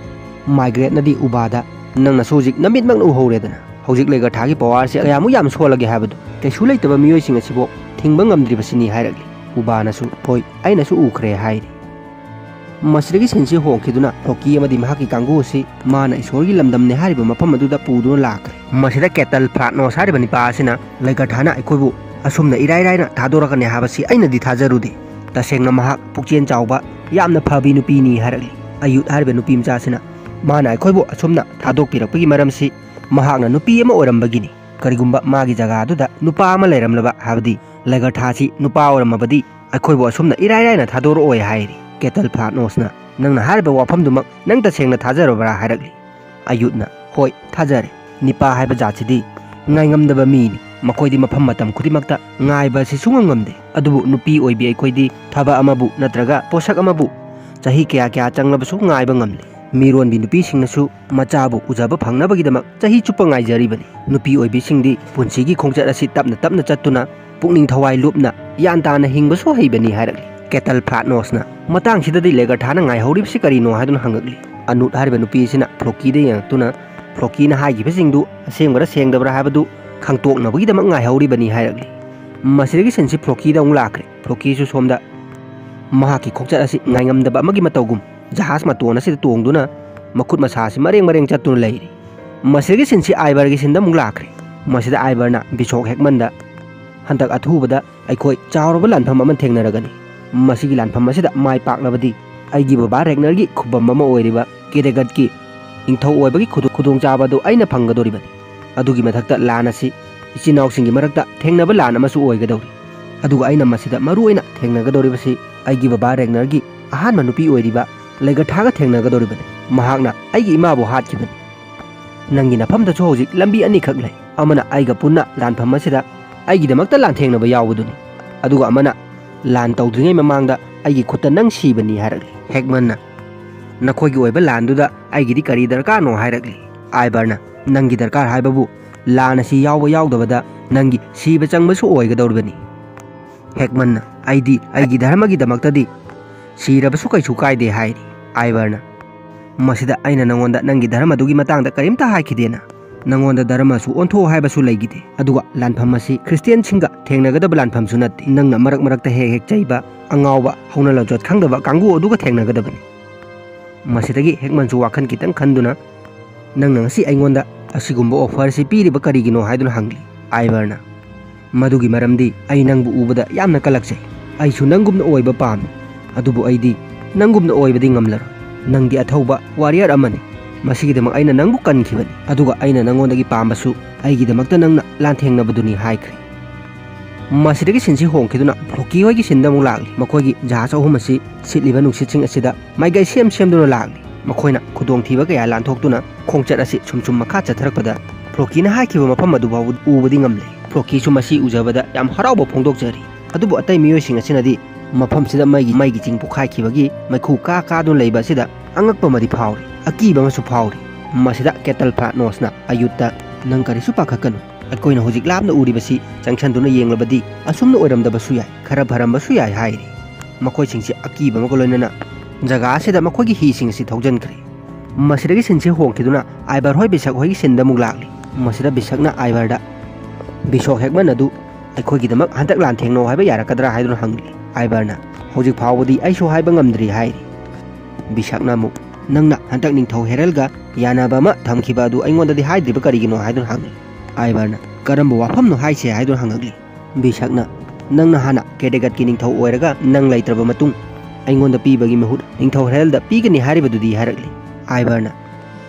ꯃꯥꯏꯒ꯭ꯔꯦꯠꯅꯗꯤ ꯎꯕꯥꯗ, ꯅꯪꯅꯁꯨ ꯍꯧꯖꯤꯛ ꯅꯃꯤꯠꯃꯛꯅ ꯎꯍꯧꯔꯦꯗꯅ, ꯍꯧꯖꯤꯛ ꯂꯦꯒꯔꯊꯥꯒꯤ ꯄꯋꯥꯔꯁꯦ ꯀꯌꯥꯃꯨꯛ ꯌꯥꯝ ꯁꯣꯜꯂꯒꯦ ꯍꯥꯏꯕꯗꯨ꯫ ꯀꯩꯁꯨ ꯂꯩꯇꯕ ꯃꯤꯑꯣꯏꯁꯤꯡ ꯑꯁꯤꯕꯨ ꯊꯤꯡꯕ ꯉꯝꯗ꯭ꯔꯤꯕꯁꯤꯅꯤ ꯍꯥꯏꯔꯛꯂꯤ꯫ ꯎꯕꯥꯅꯁꯨ, ꯍꯣꯏ, ꯑꯩꯅꯁꯨ ꯎꯈ꯭ꯔꯦ ꯍꯥꯏꯔꯤ꯫ ꯃꯁꯤꯗꯒꯤ ꯁꯤꯟꯁꯤ ꯍꯣꯡꯈꯤꯗꯨꯅ ꯐ꯭ꯔꯣꯀꯤ ꯑꯃꯗꯤ ꯃꯍꯥꯛꯀꯤ ꯀꯥꯡꯕꯨ ꯑꯁꯤ ꯃꯥꯅ ꯏꯁꯣꯔꯒꯤ ꯂꯝꯗꯝꯅꯤ ꯍꯥꯏꯔꯤꯕ ꯃꯐꯝ ꯑꯗꯨꯗ ꯄꯨꯗꯨꯅ ꯂꯥꯛꯈ꯭ꯔꯦ꯫ ꯃꯁꯤꯗ ꯀꯦꯇꯜ ꯐ꯭ꯔꯥꯠꯅꯣꯁ ꯍꯥꯏꯔꯤꯕ ꯅꯤꯄꯥ ꯑꯁꯤꯅ, ꯂꯦꯒꯔꯊꯥꯅ ꯑꯩꯈꯣꯏꯕꯨ ꯑꯁꯨꯝꯅ ꯏꯔꯥꯏ ꯂꯥꯏꯅ ꯊꯥꯗꯣꯔꯛꯀꯅꯤ ꯍꯥꯏꯕꯁꯤ ꯑꯩꯅꯗꯤ ꯊꯥꯖꯔꯨꯗꯦ꯫ ꯇꯁꯦꯡꯅ ꯃꯍꯥꯛ ꯄꯨꯛꯆꯦꯜ ꯆꯥꯎꯕ, ꯌꯥꯝꯅ ꯐꯕꯤ ꯅꯨꯄꯤꯅꯤ ꯍꯥꯏꯔꯛꯂꯤ꯫ ꯑꯌꯨꯠ ꯍꯥꯏꯔꯤꯕ ꯅꯨꯄꯤ ꯃꯆꯥꯁꯤꯅ, ꯃꯥꯅ ꯑꯩꯈꯣꯏꯕꯨ ꯑꯁꯨꯝꯅ ꯊꯥꯗꯣꯛꯄꯤꯔꯛꯄꯒꯤ ꯃꯔꯝꯁꯤ ꯃꯍꯥꯛꯅ ꯅꯨꯄꯤ ꯑꯃ ꯑꯣꯏꯔꯝꯕꯒꯤꯅꯤ꯫ ꯀꯔꯤꯒꯨꯝꯕ ꯃꯥꯒꯤ ꯖꯒꯥꯗꯨꯗ ꯅꯨꯄꯥ ꯑꯃ ꯂꯩꯔꯝꯂꯕ, ꯍꯥꯏꯕꯗꯤ ꯂꯦꯒꯔꯊꯥꯁꯤ ꯅꯨꯄꯥ ꯑꯣꯏꯔꯝꯃꯕꯗꯤ, ꯑꯩꯈꯣꯏꯕꯨ ꯑꯁꯨꯝꯅ ꯏꯔꯥꯏ ꯂꯥꯏꯅ ꯊꯥꯗꯣꯔꯛꯑꯣꯏ ꯍꯥꯏꯔꯤ꯫ ꯀꯦꯇꯜ ꯐ꯭ꯂꯥꯠꯅꯣꯁꯅ, "ꯅꯪꯅ ꯍꯥꯏꯔꯤꯕ ꯋꯥꯐꯝꯗꯨꯃꯛ ꯅꯪ ꯇꯁꯦꯡꯅ ꯊꯥꯖꯔꯕ꯭ꯔꯥ?" ꯍꯥꯏꯔꯛꯂꯤ꯫ ꯑꯌꯨꯠꯅ, "ꯍꯣꯏ, ꯊꯥꯖꯔꯦ꯫ ꯅꯤꯄꯥ ꯍꯥꯏꯕ ꯖꯥꯠꯁꯤꯗꯤ ꯉꯥꯏꯉꯝꯗꯕ ꯃꯤꯅꯤ꯫ ꯃꯈꯣꯏꯗꯤ ꯃꯐꯝ ꯃꯇꯝ ꯈꯨꯗꯤꯡꯃꯛꯇ ꯉꯥꯏꯕ ꯑꯁꯤ ꯁꯨꯡꯉꯝ ꯉꯝꯗꯦ꯫ ꯑꯗꯨꯕꯨ ꯅꯨꯄꯤ ꯑꯣꯏꯕꯤ ꯑꯩꯈꯣꯏꯗꯤ ꯊꯕꯛ ꯑꯃꯕꯨ ꯅꯠꯇ꯭ꯔꯒ ꯄꯣꯠꯁꯛ ꯑꯃꯕꯨ ꯆꯍꯤ ꯀꯌꯥ ꯀꯌꯥ ꯆꯪꯂꯕꯁꯨ ꯉꯥꯏꯕ ꯉꯝꯂꯤ꯫ ꯃꯤꯔꯣꯟꯕꯤ ꯅꯨꯄꯤꯁꯤꯡꯅꯁꯨ ꯃꯆꯥꯕꯨ ꯎꯖꯕ ꯐꯪꯅꯕꯒꯤꯗꯃꯛ ꯆꯍꯤ ꯆꯨꯞꯄ ꯉꯥꯏꯖꯔꯤꯕꯅꯤ꯫ ꯅꯨꯄꯤ ꯑꯣꯏꯕꯤꯁꯤꯡꯗꯤ ꯄꯨꯟꯁꯤꯒꯤ ꯈꯣꯡꯆꯠ ꯑꯁꯤ ꯇꯞꯅ ꯇꯞꯅ ꯆꯠꯇꯨꯅ ꯄꯨꯛꯅꯤꯡ ꯊꯋꯥꯏ ꯂꯨꯞꯅ ꯒ꯭ꯌꯥꯟ ꯇꯥꯅ ꯍꯤꯡꯕꯁꯨ ꯍꯩꯕꯅꯤ" ꯍꯥꯏꯔꯛꯂꯤ꯫ ꯀꯦꯇꯜ ꯐ꯭ꯂꯥꯠꯅꯣꯁꯅ ꯃꯇꯥꯡꯁꯤꯗꯗꯤ ꯂꯦꯒꯔꯊꯥꯅ ꯉꯥꯏꯍꯧꯔꯤꯕꯁꯤ ꯀꯔꯤꯅꯣ ꯍꯥꯏꯗꯨꯅ ꯍꯪꯉꯛꯂꯤ꯫ ꯑꯅꯨꯠ ꯍꯥꯏꯔꯤꯕ ꯅꯨꯄꯤ ꯑꯁꯤꯅ ꯐ꯭ꯂꯣꯀꯤꯗ ꯌꯦꯡꯉꯛꯇꯨꯅ ꯐ꯭ꯂꯣꯀꯤꯅ ꯍꯥꯏꯈꯤꯕꯁꯤꯡꯗꯨ ꯑꯁꯦꯡꯕꯔꯥ ꯁꯦꯡꯗꯕ꯭ꯔꯥ ꯍꯥꯏꯕꯗꯨ ꯈꯪꯇꯣꯛꯅꯕꯒꯤꯗꯃꯛ ꯉꯥꯏꯍꯧꯔꯤꯕꯅꯤ ꯍꯥꯏꯔꯛꯂꯤ꯫ ꯃꯁꯤꯗꯒꯤ ꯁꯤꯟꯁꯤ ꯐ꯭ꯂꯣꯀꯤꯗ ꯑꯃꯨꯛ ꯂꯥꯛꯈ꯭ꯔꯦ꯫ ꯐ꯭ꯂꯣꯀꯤꯁꯨ ꯁꯣꯝꯗ ꯃꯍꯥꯛꯀꯤ ꯈꯣꯡꯆꯠ ꯑꯁꯤ ꯉꯥꯏꯉꯝꯗꯕ ꯑꯃꯒꯤ ꯃꯇꯧꯒꯨꯝ ꯖꯍꯥꯖ ꯃꯇꯣꯟ ꯑꯁꯤꯗ ꯇꯣꯡꯗꯨꯅ ꯃꯈꯨꯠ ꯃꯁꯥ ꯑꯁꯤ ꯃꯔꯦꯡ ꯃꯔꯦꯡ ꯆꯠꯇꯨꯅ ꯂꯩꯔꯤ꯫ ꯃꯁꯤꯗꯒꯤ ꯁꯤꯟꯁꯤ ꯑꯥꯏꯕꯔꯒꯤ ꯁꯤꯟꯗ ꯑꯃꯨꯛ ꯂꯥꯛꯈ꯭ꯔꯦ꯫ ꯃꯁꯤꯗ ꯑꯥꯏꯕꯔꯅ ꯕꯤꯁꯣꯞ ꯍꯦꯛꯃꯟꯗ, "ꯍꯟꯗꯛ ꯑꯊꯨꯕꯗ ꯑꯩꯈꯣꯏ ꯆꯥꯎꯔꯕ ꯂꯥꯟꯐꯝ ꯑꯃ ꯊꯦꯡꯅꯔꯒꯅꯤ꯫ ꯃꯁꯤꯒꯤ ꯂꯥꯟꯐꯝ ꯑꯁꯤꯗ ꯃꯥꯏ ꯄꯥꯛꯂꯕꯗꯤ ꯑꯩꯒꯤ ꯕꯕꯥ ꯔꯦꯒꯅꯔꯒꯤ ꯈꯨꯕꯝ ꯑꯃ ꯑꯣꯏꯔꯤꯕ ꯀꯦꯗꯦꯒꯠꯀꯤ ꯅꯤꯡꯊꯧ ꯑꯣꯏꯕꯒꯤ ꯈꯨꯗꯣ-, ꯈꯨꯗꯣꯡꯆꯥꯕ ꯑꯗꯨ ꯑꯩꯅ ꯐꯪꯒꯗꯧꯔꯤꯕꯅꯤ꯫ ꯑꯗꯨꯒꯤ ꯃꯊꯛꯇ ꯂꯥꯟ ꯑꯁꯤ ꯏꯆꯤꯟ ꯏꯅꯥꯎꯁꯤꯡꯒꯤ ꯃꯔꯛꯇ ꯊꯦꯡꯅꯕ ꯂꯥꯟ ꯑꯃꯁꯨ ꯑꯣꯏꯒꯗꯧꯔꯤ꯫ ꯑꯗꯨꯒ ꯑꯩꯅ ꯃꯁꯤꯗ ꯃꯔꯨ ꯑꯣꯏꯅ ꯊꯦꯡꯅꯒꯗꯧꯔꯤꯕꯁꯤ ꯑꯩꯒꯤ ꯕꯕꯥ ꯔꯦꯒꯅꯔꯒꯤ ꯑꯍꯥꯟꯕ ꯅꯨꯄꯤ ꯑꯣꯏꯔꯤꯕ ꯂꯦꯒꯔꯊꯥꯒ ꯊꯦꯡꯅꯒꯗꯧꯔꯤꯕꯅꯤ꯫ ꯃꯍꯥꯛꯅ ꯑꯩꯒꯤ ꯏꯃꯥꯕꯨ ꯍꯥꯠꯈꯤꯕꯅꯤ꯫ ꯅꯪꯒꯤ ꯅꯐꯝꯗꯁꯨ ꯍꯧꯖꯤꯛ ꯂꯝꯕꯤ ꯑꯅꯤꯈꯛ ꯂꯩ꯫ ꯑꯃꯅ ꯑꯩꯒ ꯄꯨꯟꯅ ꯂꯥꯟꯐꯝ ꯑꯁꯤꯗ ꯑꯩꯒꯤꯗꯃꯛꯇ ꯂꯥꯟꯊꯦꯡꯅꯕ ꯌꯥꯎꯕꯗꯨꯅꯤ, ꯑꯗꯨꯒ ꯑꯃꯅ ꯂꯥꯟ ꯇꯧꯗ꯭ꯔꯤꯉꯩ ꯃꯃꯥꯡꯗ ꯑꯩꯒꯤ ꯈꯨꯠꯇ ꯅꯪ ꯁꯤꯕꯅꯤ" ꯍꯥꯏꯔꯛꯂꯤ꯫ ꯍꯦꯛꯃꯟꯅ, "ꯅꯈꯣꯏꯒꯤ ꯑꯣꯏꯕ ꯂꯥꯟꯗꯨꯗ ꯑꯩꯒꯤꯗꯤ ꯀꯔꯤ ꯗꯔꯀꯥꯔꯅꯣ?" ꯍꯥꯏꯔꯛꯂꯤ꯫ ꯑꯥꯏꯕꯔꯅ, "ꯅꯪꯒꯤ ꯗꯔꯀꯥꯔ ꯍꯥꯏꯕꯕꯨ ꯂꯥꯟ ꯑꯁꯤ ꯌꯥꯎꯕ ꯌꯥꯎꯗꯕꯗ ꯅꯪꯒꯤ ꯁꯤꯕ ꯆꯪꯕꯁꯨ ꯑꯣꯏꯒꯗꯧꯔꯤꯕꯅꯤ"꯫ ꯍꯦꯛꯃꯟꯅ, "ꯑꯩꯗꯤ ꯑꯩꯒꯤ ꯙꯔꯃꯒꯤꯗꯃꯛꯇꯗꯤ ꯁꯤꯔꯕꯁꯨ ꯀꯩꯁꯨ ꯀꯥꯏꯗꯦ" ꯍꯥꯏꯔꯤ꯫ ꯑꯥꯏꯕꯔꯅ, "ꯃꯁꯤꯗ ꯑꯩꯅ ꯅꯉꯣꯟꯗ ꯅꯪꯒꯤ ꯙꯔꯃꯗꯨꯒꯤ ꯃꯇꯥꯡꯗ ꯀꯔꯤꯝꯇ ꯍꯥꯏꯈꯤꯗꯦꯅ? ꯅꯉꯣꯟꯗ ꯙꯔꯃꯁꯨ ꯑꯣꯟꯊꯣꯛꯑꯣ ꯍꯥꯏꯕꯁꯨ ꯂꯩꯈꯤꯗꯦ꯫ ꯑꯗꯨꯒ ꯂꯥꯟꯐꯝ ꯑꯁꯤ ꯈ꯭ꯔꯤꯁꯇꯤꯌꯥꯟꯁꯤꯡꯒ ꯊꯦꯡꯅꯒꯗꯕ ꯂꯥꯟꯐꯝꯁꯨ ꯅꯠꯇꯦ꯫ ꯅꯪꯅ ꯃꯔꯛ ꯃꯔꯛꯇ ꯍꯦꯛ ꯍꯦꯛ ꯆꯩꯕ ꯑꯉꯥꯎꯕ, ꯍꯧꯅ ꯂꯣꯟꯆꯠ ꯈꯪꯗꯕ ꯀꯥꯡꯕꯨ ꯑꯗꯨꯒ ꯊꯦꯡꯅꯒꯗꯕꯅꯤ"꯫ ꯃꯁꯤꯗꯒꯤ ꯍꯦꯛꯃꯟꯁꯨ ꯋꯥꯈꯜ ꯈꯤꯇꯪ ꯈꯟꯗꯨꯅ, "ꯅꯪꯅ ꯉꯁꯤ ꯑꯩꯉꯣꯟꯗ ꯑꯁꯤꯒꯨꯝꯕ ꯑꯣꯐꯔꯁꯤ ꯄꯤꯔꯤꯕ ꯀꯔꯤꯒꯤꯅꯣ?" ꯍꯥꯏꯗꯨꯅ ꯍꯪꯂꯤ꯫ ꯑꯥꯏꯕꯔꯅ, "ꯃꯗꯨꯒꯤ ꯃꯔꯝꯗꯤ ꯑꯩ ꯅꯪꯕꯨ ꯎꯕꯗ ꯌꯥꯝꯅ ꯀꯜꯂꯛꯆꯩ꯫ ꯑꯩꯁꯨ ꯅꯪꯒꯨꯝꯅ ꯑꯣꯏꯕ ꯄꯥꯝꯃꯤ꯫ ꯑꯗꯨꯕꯨ ꯑꯩꯗꯤ ꯅꯪꯒꯨꯝꯅ ꯑꯣꯏꯕꯗꯤ ꯉꯝꯂꯔꯣꯏ꯫ ꯅꯪꯗꯤ ꯑꯊꯧꯕ ꯋꯥꯔꯤꯌꯔ ꯑꯃꯅꯤ꯫ ꯃꯁꯤꯒꯤꯗꯃꯛ ꯑꯩꯅ ꯅꯪꯕꯨ ꯀꯟꯈꯤꯕꯅꯤ, ꯑꯗꯨꯒ ꯑꯩꯅ ꯅꯪꯉꯣꯟꯗꯒꯤ ꯄꯥꯝꯕꯁꯨ ꯑꯩꯒꯤꯗꯃꯛꯇ ꯅꯪꯅ ꯂꯥꯟꯊꯦꯡꯅꯕꯗꯨꯅꯤ ꯍꯥꯏꯈ꯭ꯔꯦ꯫ ꯃꯁꯤꯗꯒꯤ ꯁꯤꯟꯁꯤ ꯍꯣꯡꯈꯤꯗꯨꯅ ꯐ꯭ꯂꯣꯀꯤ ꯍꯣꯏꯒꯤ ꯁꯤꯟꯗ ꯑꯃꯨꯛ ꯂꯥꯛꯂꯤ꯫ ꯃꯈꯣꯏꯒꯤ ꯖꯍꯥꯖ ꯑꯍꯨꯝ ꯑꯁꯤ ꯁꯤꯠꯂꯤꯕ ꯅꯨꯡꯁꯤꯠꯁꯤꯡ ꯑꯁꯤꯗ ꯃꯥꯏꯀꯩ ꯁꯦꯝ ꯁꯦꯝꯗꯨꯅ ꯂꯥꯛꯂꯤ꯫ ꯃꯈꯣꯏꯅ ꯈꯨꯗꯣꯡꯊꯤꯕ ꯀꯌꯥ ꯂꯥꯟꯊꯣꯛꯇꯨꯅ ꯈꯣꯡꯆꯠ ꯑꯁꯤ ꯁꯨꯝ ꯁꯨꯝ ꯃꯈꯥ ꯆꯠꯊꯔꯛꯄꯗ ꯐ꯭ꯂꯣꯀꯤꯅ ꯍꯥꯏꯈꯤꯕ ꯃꯐꯝ ꯑꯗꯨ ꯐꯥꯎꯕ ꯎꯕꯗꯤ ꯉꯝꯂꯦ꯫ ꯐ꯭ꯂꯣꯀꯤꯁꯨ ꯃꯁꯤ ꯎꯖꯕꯗ ꯌꯥꯝ ꯍꯔꯥꯎꯕ ꯐꯣꯡꯗꯣꯛꯆꯔꯤ꯫ ꯑꯗꯨꯕꯨ ꯑꯇꯩ ꯃꯤꯑꯣꯏꯁꯤꯡ ꯑꯁꯤꯅꯗꯤ ꯃꯐꯝꯁꯤꯗ ꯃꯩꯒꯤ, ꯃꯩꯒꯤ ꯆꯤꯡ ꯄꯣꯛꯈꯥꯏꯈꯤꯕꯒꯤ ꯃꯩꯈꯨ ꯀꯥ ꯀꯥꯗꯨꯅ ꯂꯩꯕ ꯑꯁꯤꯗ ꯑꯉꯛꯄ ꯑꯃꯗꯤ ꯐꯥꯎꯔꯤ, ꯑꯀꯤꯕ ꯑꯃꯁꯨ ꯐꯥꯎꯔꯤ꯫ ꯃꯁꯤꯗ ꯀꯦꯇꯜ ꯐ꯭ꯂꯥꯠꯅꯣꯁꯅ ꯑꯌꯨꯠꯇ, "ꯅꯪ ꯀꯔꯤꯁꯨ ꯄꯥꯈꯠꯀꯅꯨ, ꯑꯩꯈꯣꯏꯅ ꯍꯧꯖꯤꯛ ꯂꯥꯞꯅ ꯎꯔꯤꯕꯁꯤ ꯆꯪꯁꯤꯟꯗꯨꯅ ꯌꯦꯡꯂꯕꯗꯤ ꯑꯁꯨꯝꯅ ꯑꯣꯏꯔꯝꯗꯕꯁꯨ ꯌꯥꯏ, ꯈꯔ ꯐꯔꯝꯕꯁꯨ ꯌꯥꯏ" ꯍꯥꯏꯔꯤ꯫ ꯃꯈꯣꯏꯁꯤꯡꯁꯤ ꯑꯀꯤꯕ ꯑꯃꯒ ꯂꯣꯏꯅꯅ ꯖꯒꯥ ꯑꯁꯤꯗ ꯃꯈꯣꯏꯒꯤ ꯍꯤꯁꯤꯡ ꯑꯁꯤ ꯊꯧꯖꯤꯟꯈ꯭ꯔꯦ꯫ ꯃꯁꯤꯗꯒꯤ ꯁꯤꯟꯁꯤ ꯍꯣꯡꯈꯤꯗꯨꯅ ꯑꯥꯏꯕꯔ ꯍꯣꯏ ꯕꯤꯁꯛ ꯍꯣꯏꯒꯤ ꯁꯤꯟꯗ ꯑꯃꯨꯛ ꯂꯥꯛꯂꯤ꯫ ꯃꯁꯤꯗ ꯕꯤꯁꯛꯅ ꯑꯥꯏꯕꯔꯗ, "ꯕꯤꯁꯣꯛ ꯍꯦꯛꯃꯟ ꯑꯗꯨ ꯑꯩꯈꯣꯏꯒꯤꯗꯃꯛ ꯍꯟꯗꯛ ꯂꯥꯟꯊꯦꯡꯅꯧ ꯍꯥꯏꯕ ꯌꯥꯔꯛꯀꯗ꯭ꯔꯥ?" ꯍꯥꯏꯗꯨꯅ ꯍꯪꯂꯤ꯫ ꯑꯥꯏꯕꯔꯅ, "ꯍꯧꯖꯤꯛ ꯐꯥꯎꯕꯗꯤ ꯑꯩꯁꯨ ꯍꯥꯏꯕ ꯉꯝꯗ꯭ꯔꯤ" ꯍꯥꯏꯔꯤ꯫ ꯕꯤꯁꯛꯅ ꯑꯃꯨꯛ, "ꯅꯪꯅ ꯍꯟꯗꯛ ꯅꯤꯡꯊꯧ ꯍꯦꯔꯜꯒ ꯌꯥꯅꯕ ꯑꯃ ꯊꯝꯈꯤꯕ ꯑꯗꯨ ꯑꯩꯉꯣꯟꯗꯗꯤ ꯍꯥꯏꯗ꯭ꯔꯤꯕ ꯀꯔꯤꯒꯤꯅꯣ?" ꯍꯥꯏꯗꯨꯅ ꯍꯪꯂꯤ꯫ ꯑꯥꯏꯕꯔꯅ, "ꯀꯔꯝꯕ ꯋꯥꯐꯝꯅꯣ ꯍꯥꯏꯁꯦ?" ꯍꯥꯏꯗꯨꯅ ꯍꯪꯂꯛꯂꯤ꯫ ꯕꯤꯁꯛꯅ, "ꯅꯪꯅ ꯍꯥꯟꯅ ꯀꯦꯗꯦꯒꯠꯀꯤ ꯅꯤꯡꯊꯧ ꯑꯣꯏꯔꯒ ꯅꯪ ꯂꯩꯇ꯭ꯔꯕ ꯃꯇꯨꯡ ꯑꯩꯉꯣꯟꯗ ꯄꯤꯕꯒꯤ ꯃꯍꯨꯠ ꯅꯤꯡꯊꯧ ꯍꯦꯔꯜꯗ ꯄꯤꯒꯅꯤ ꯍꯥꯏꯔꯤꯕꯗꯨꯗꯤ?" ꯍꯥꯏꯔꯛꯂꯤ꯫ ꯑꯥꯏꯕꯔꯅ,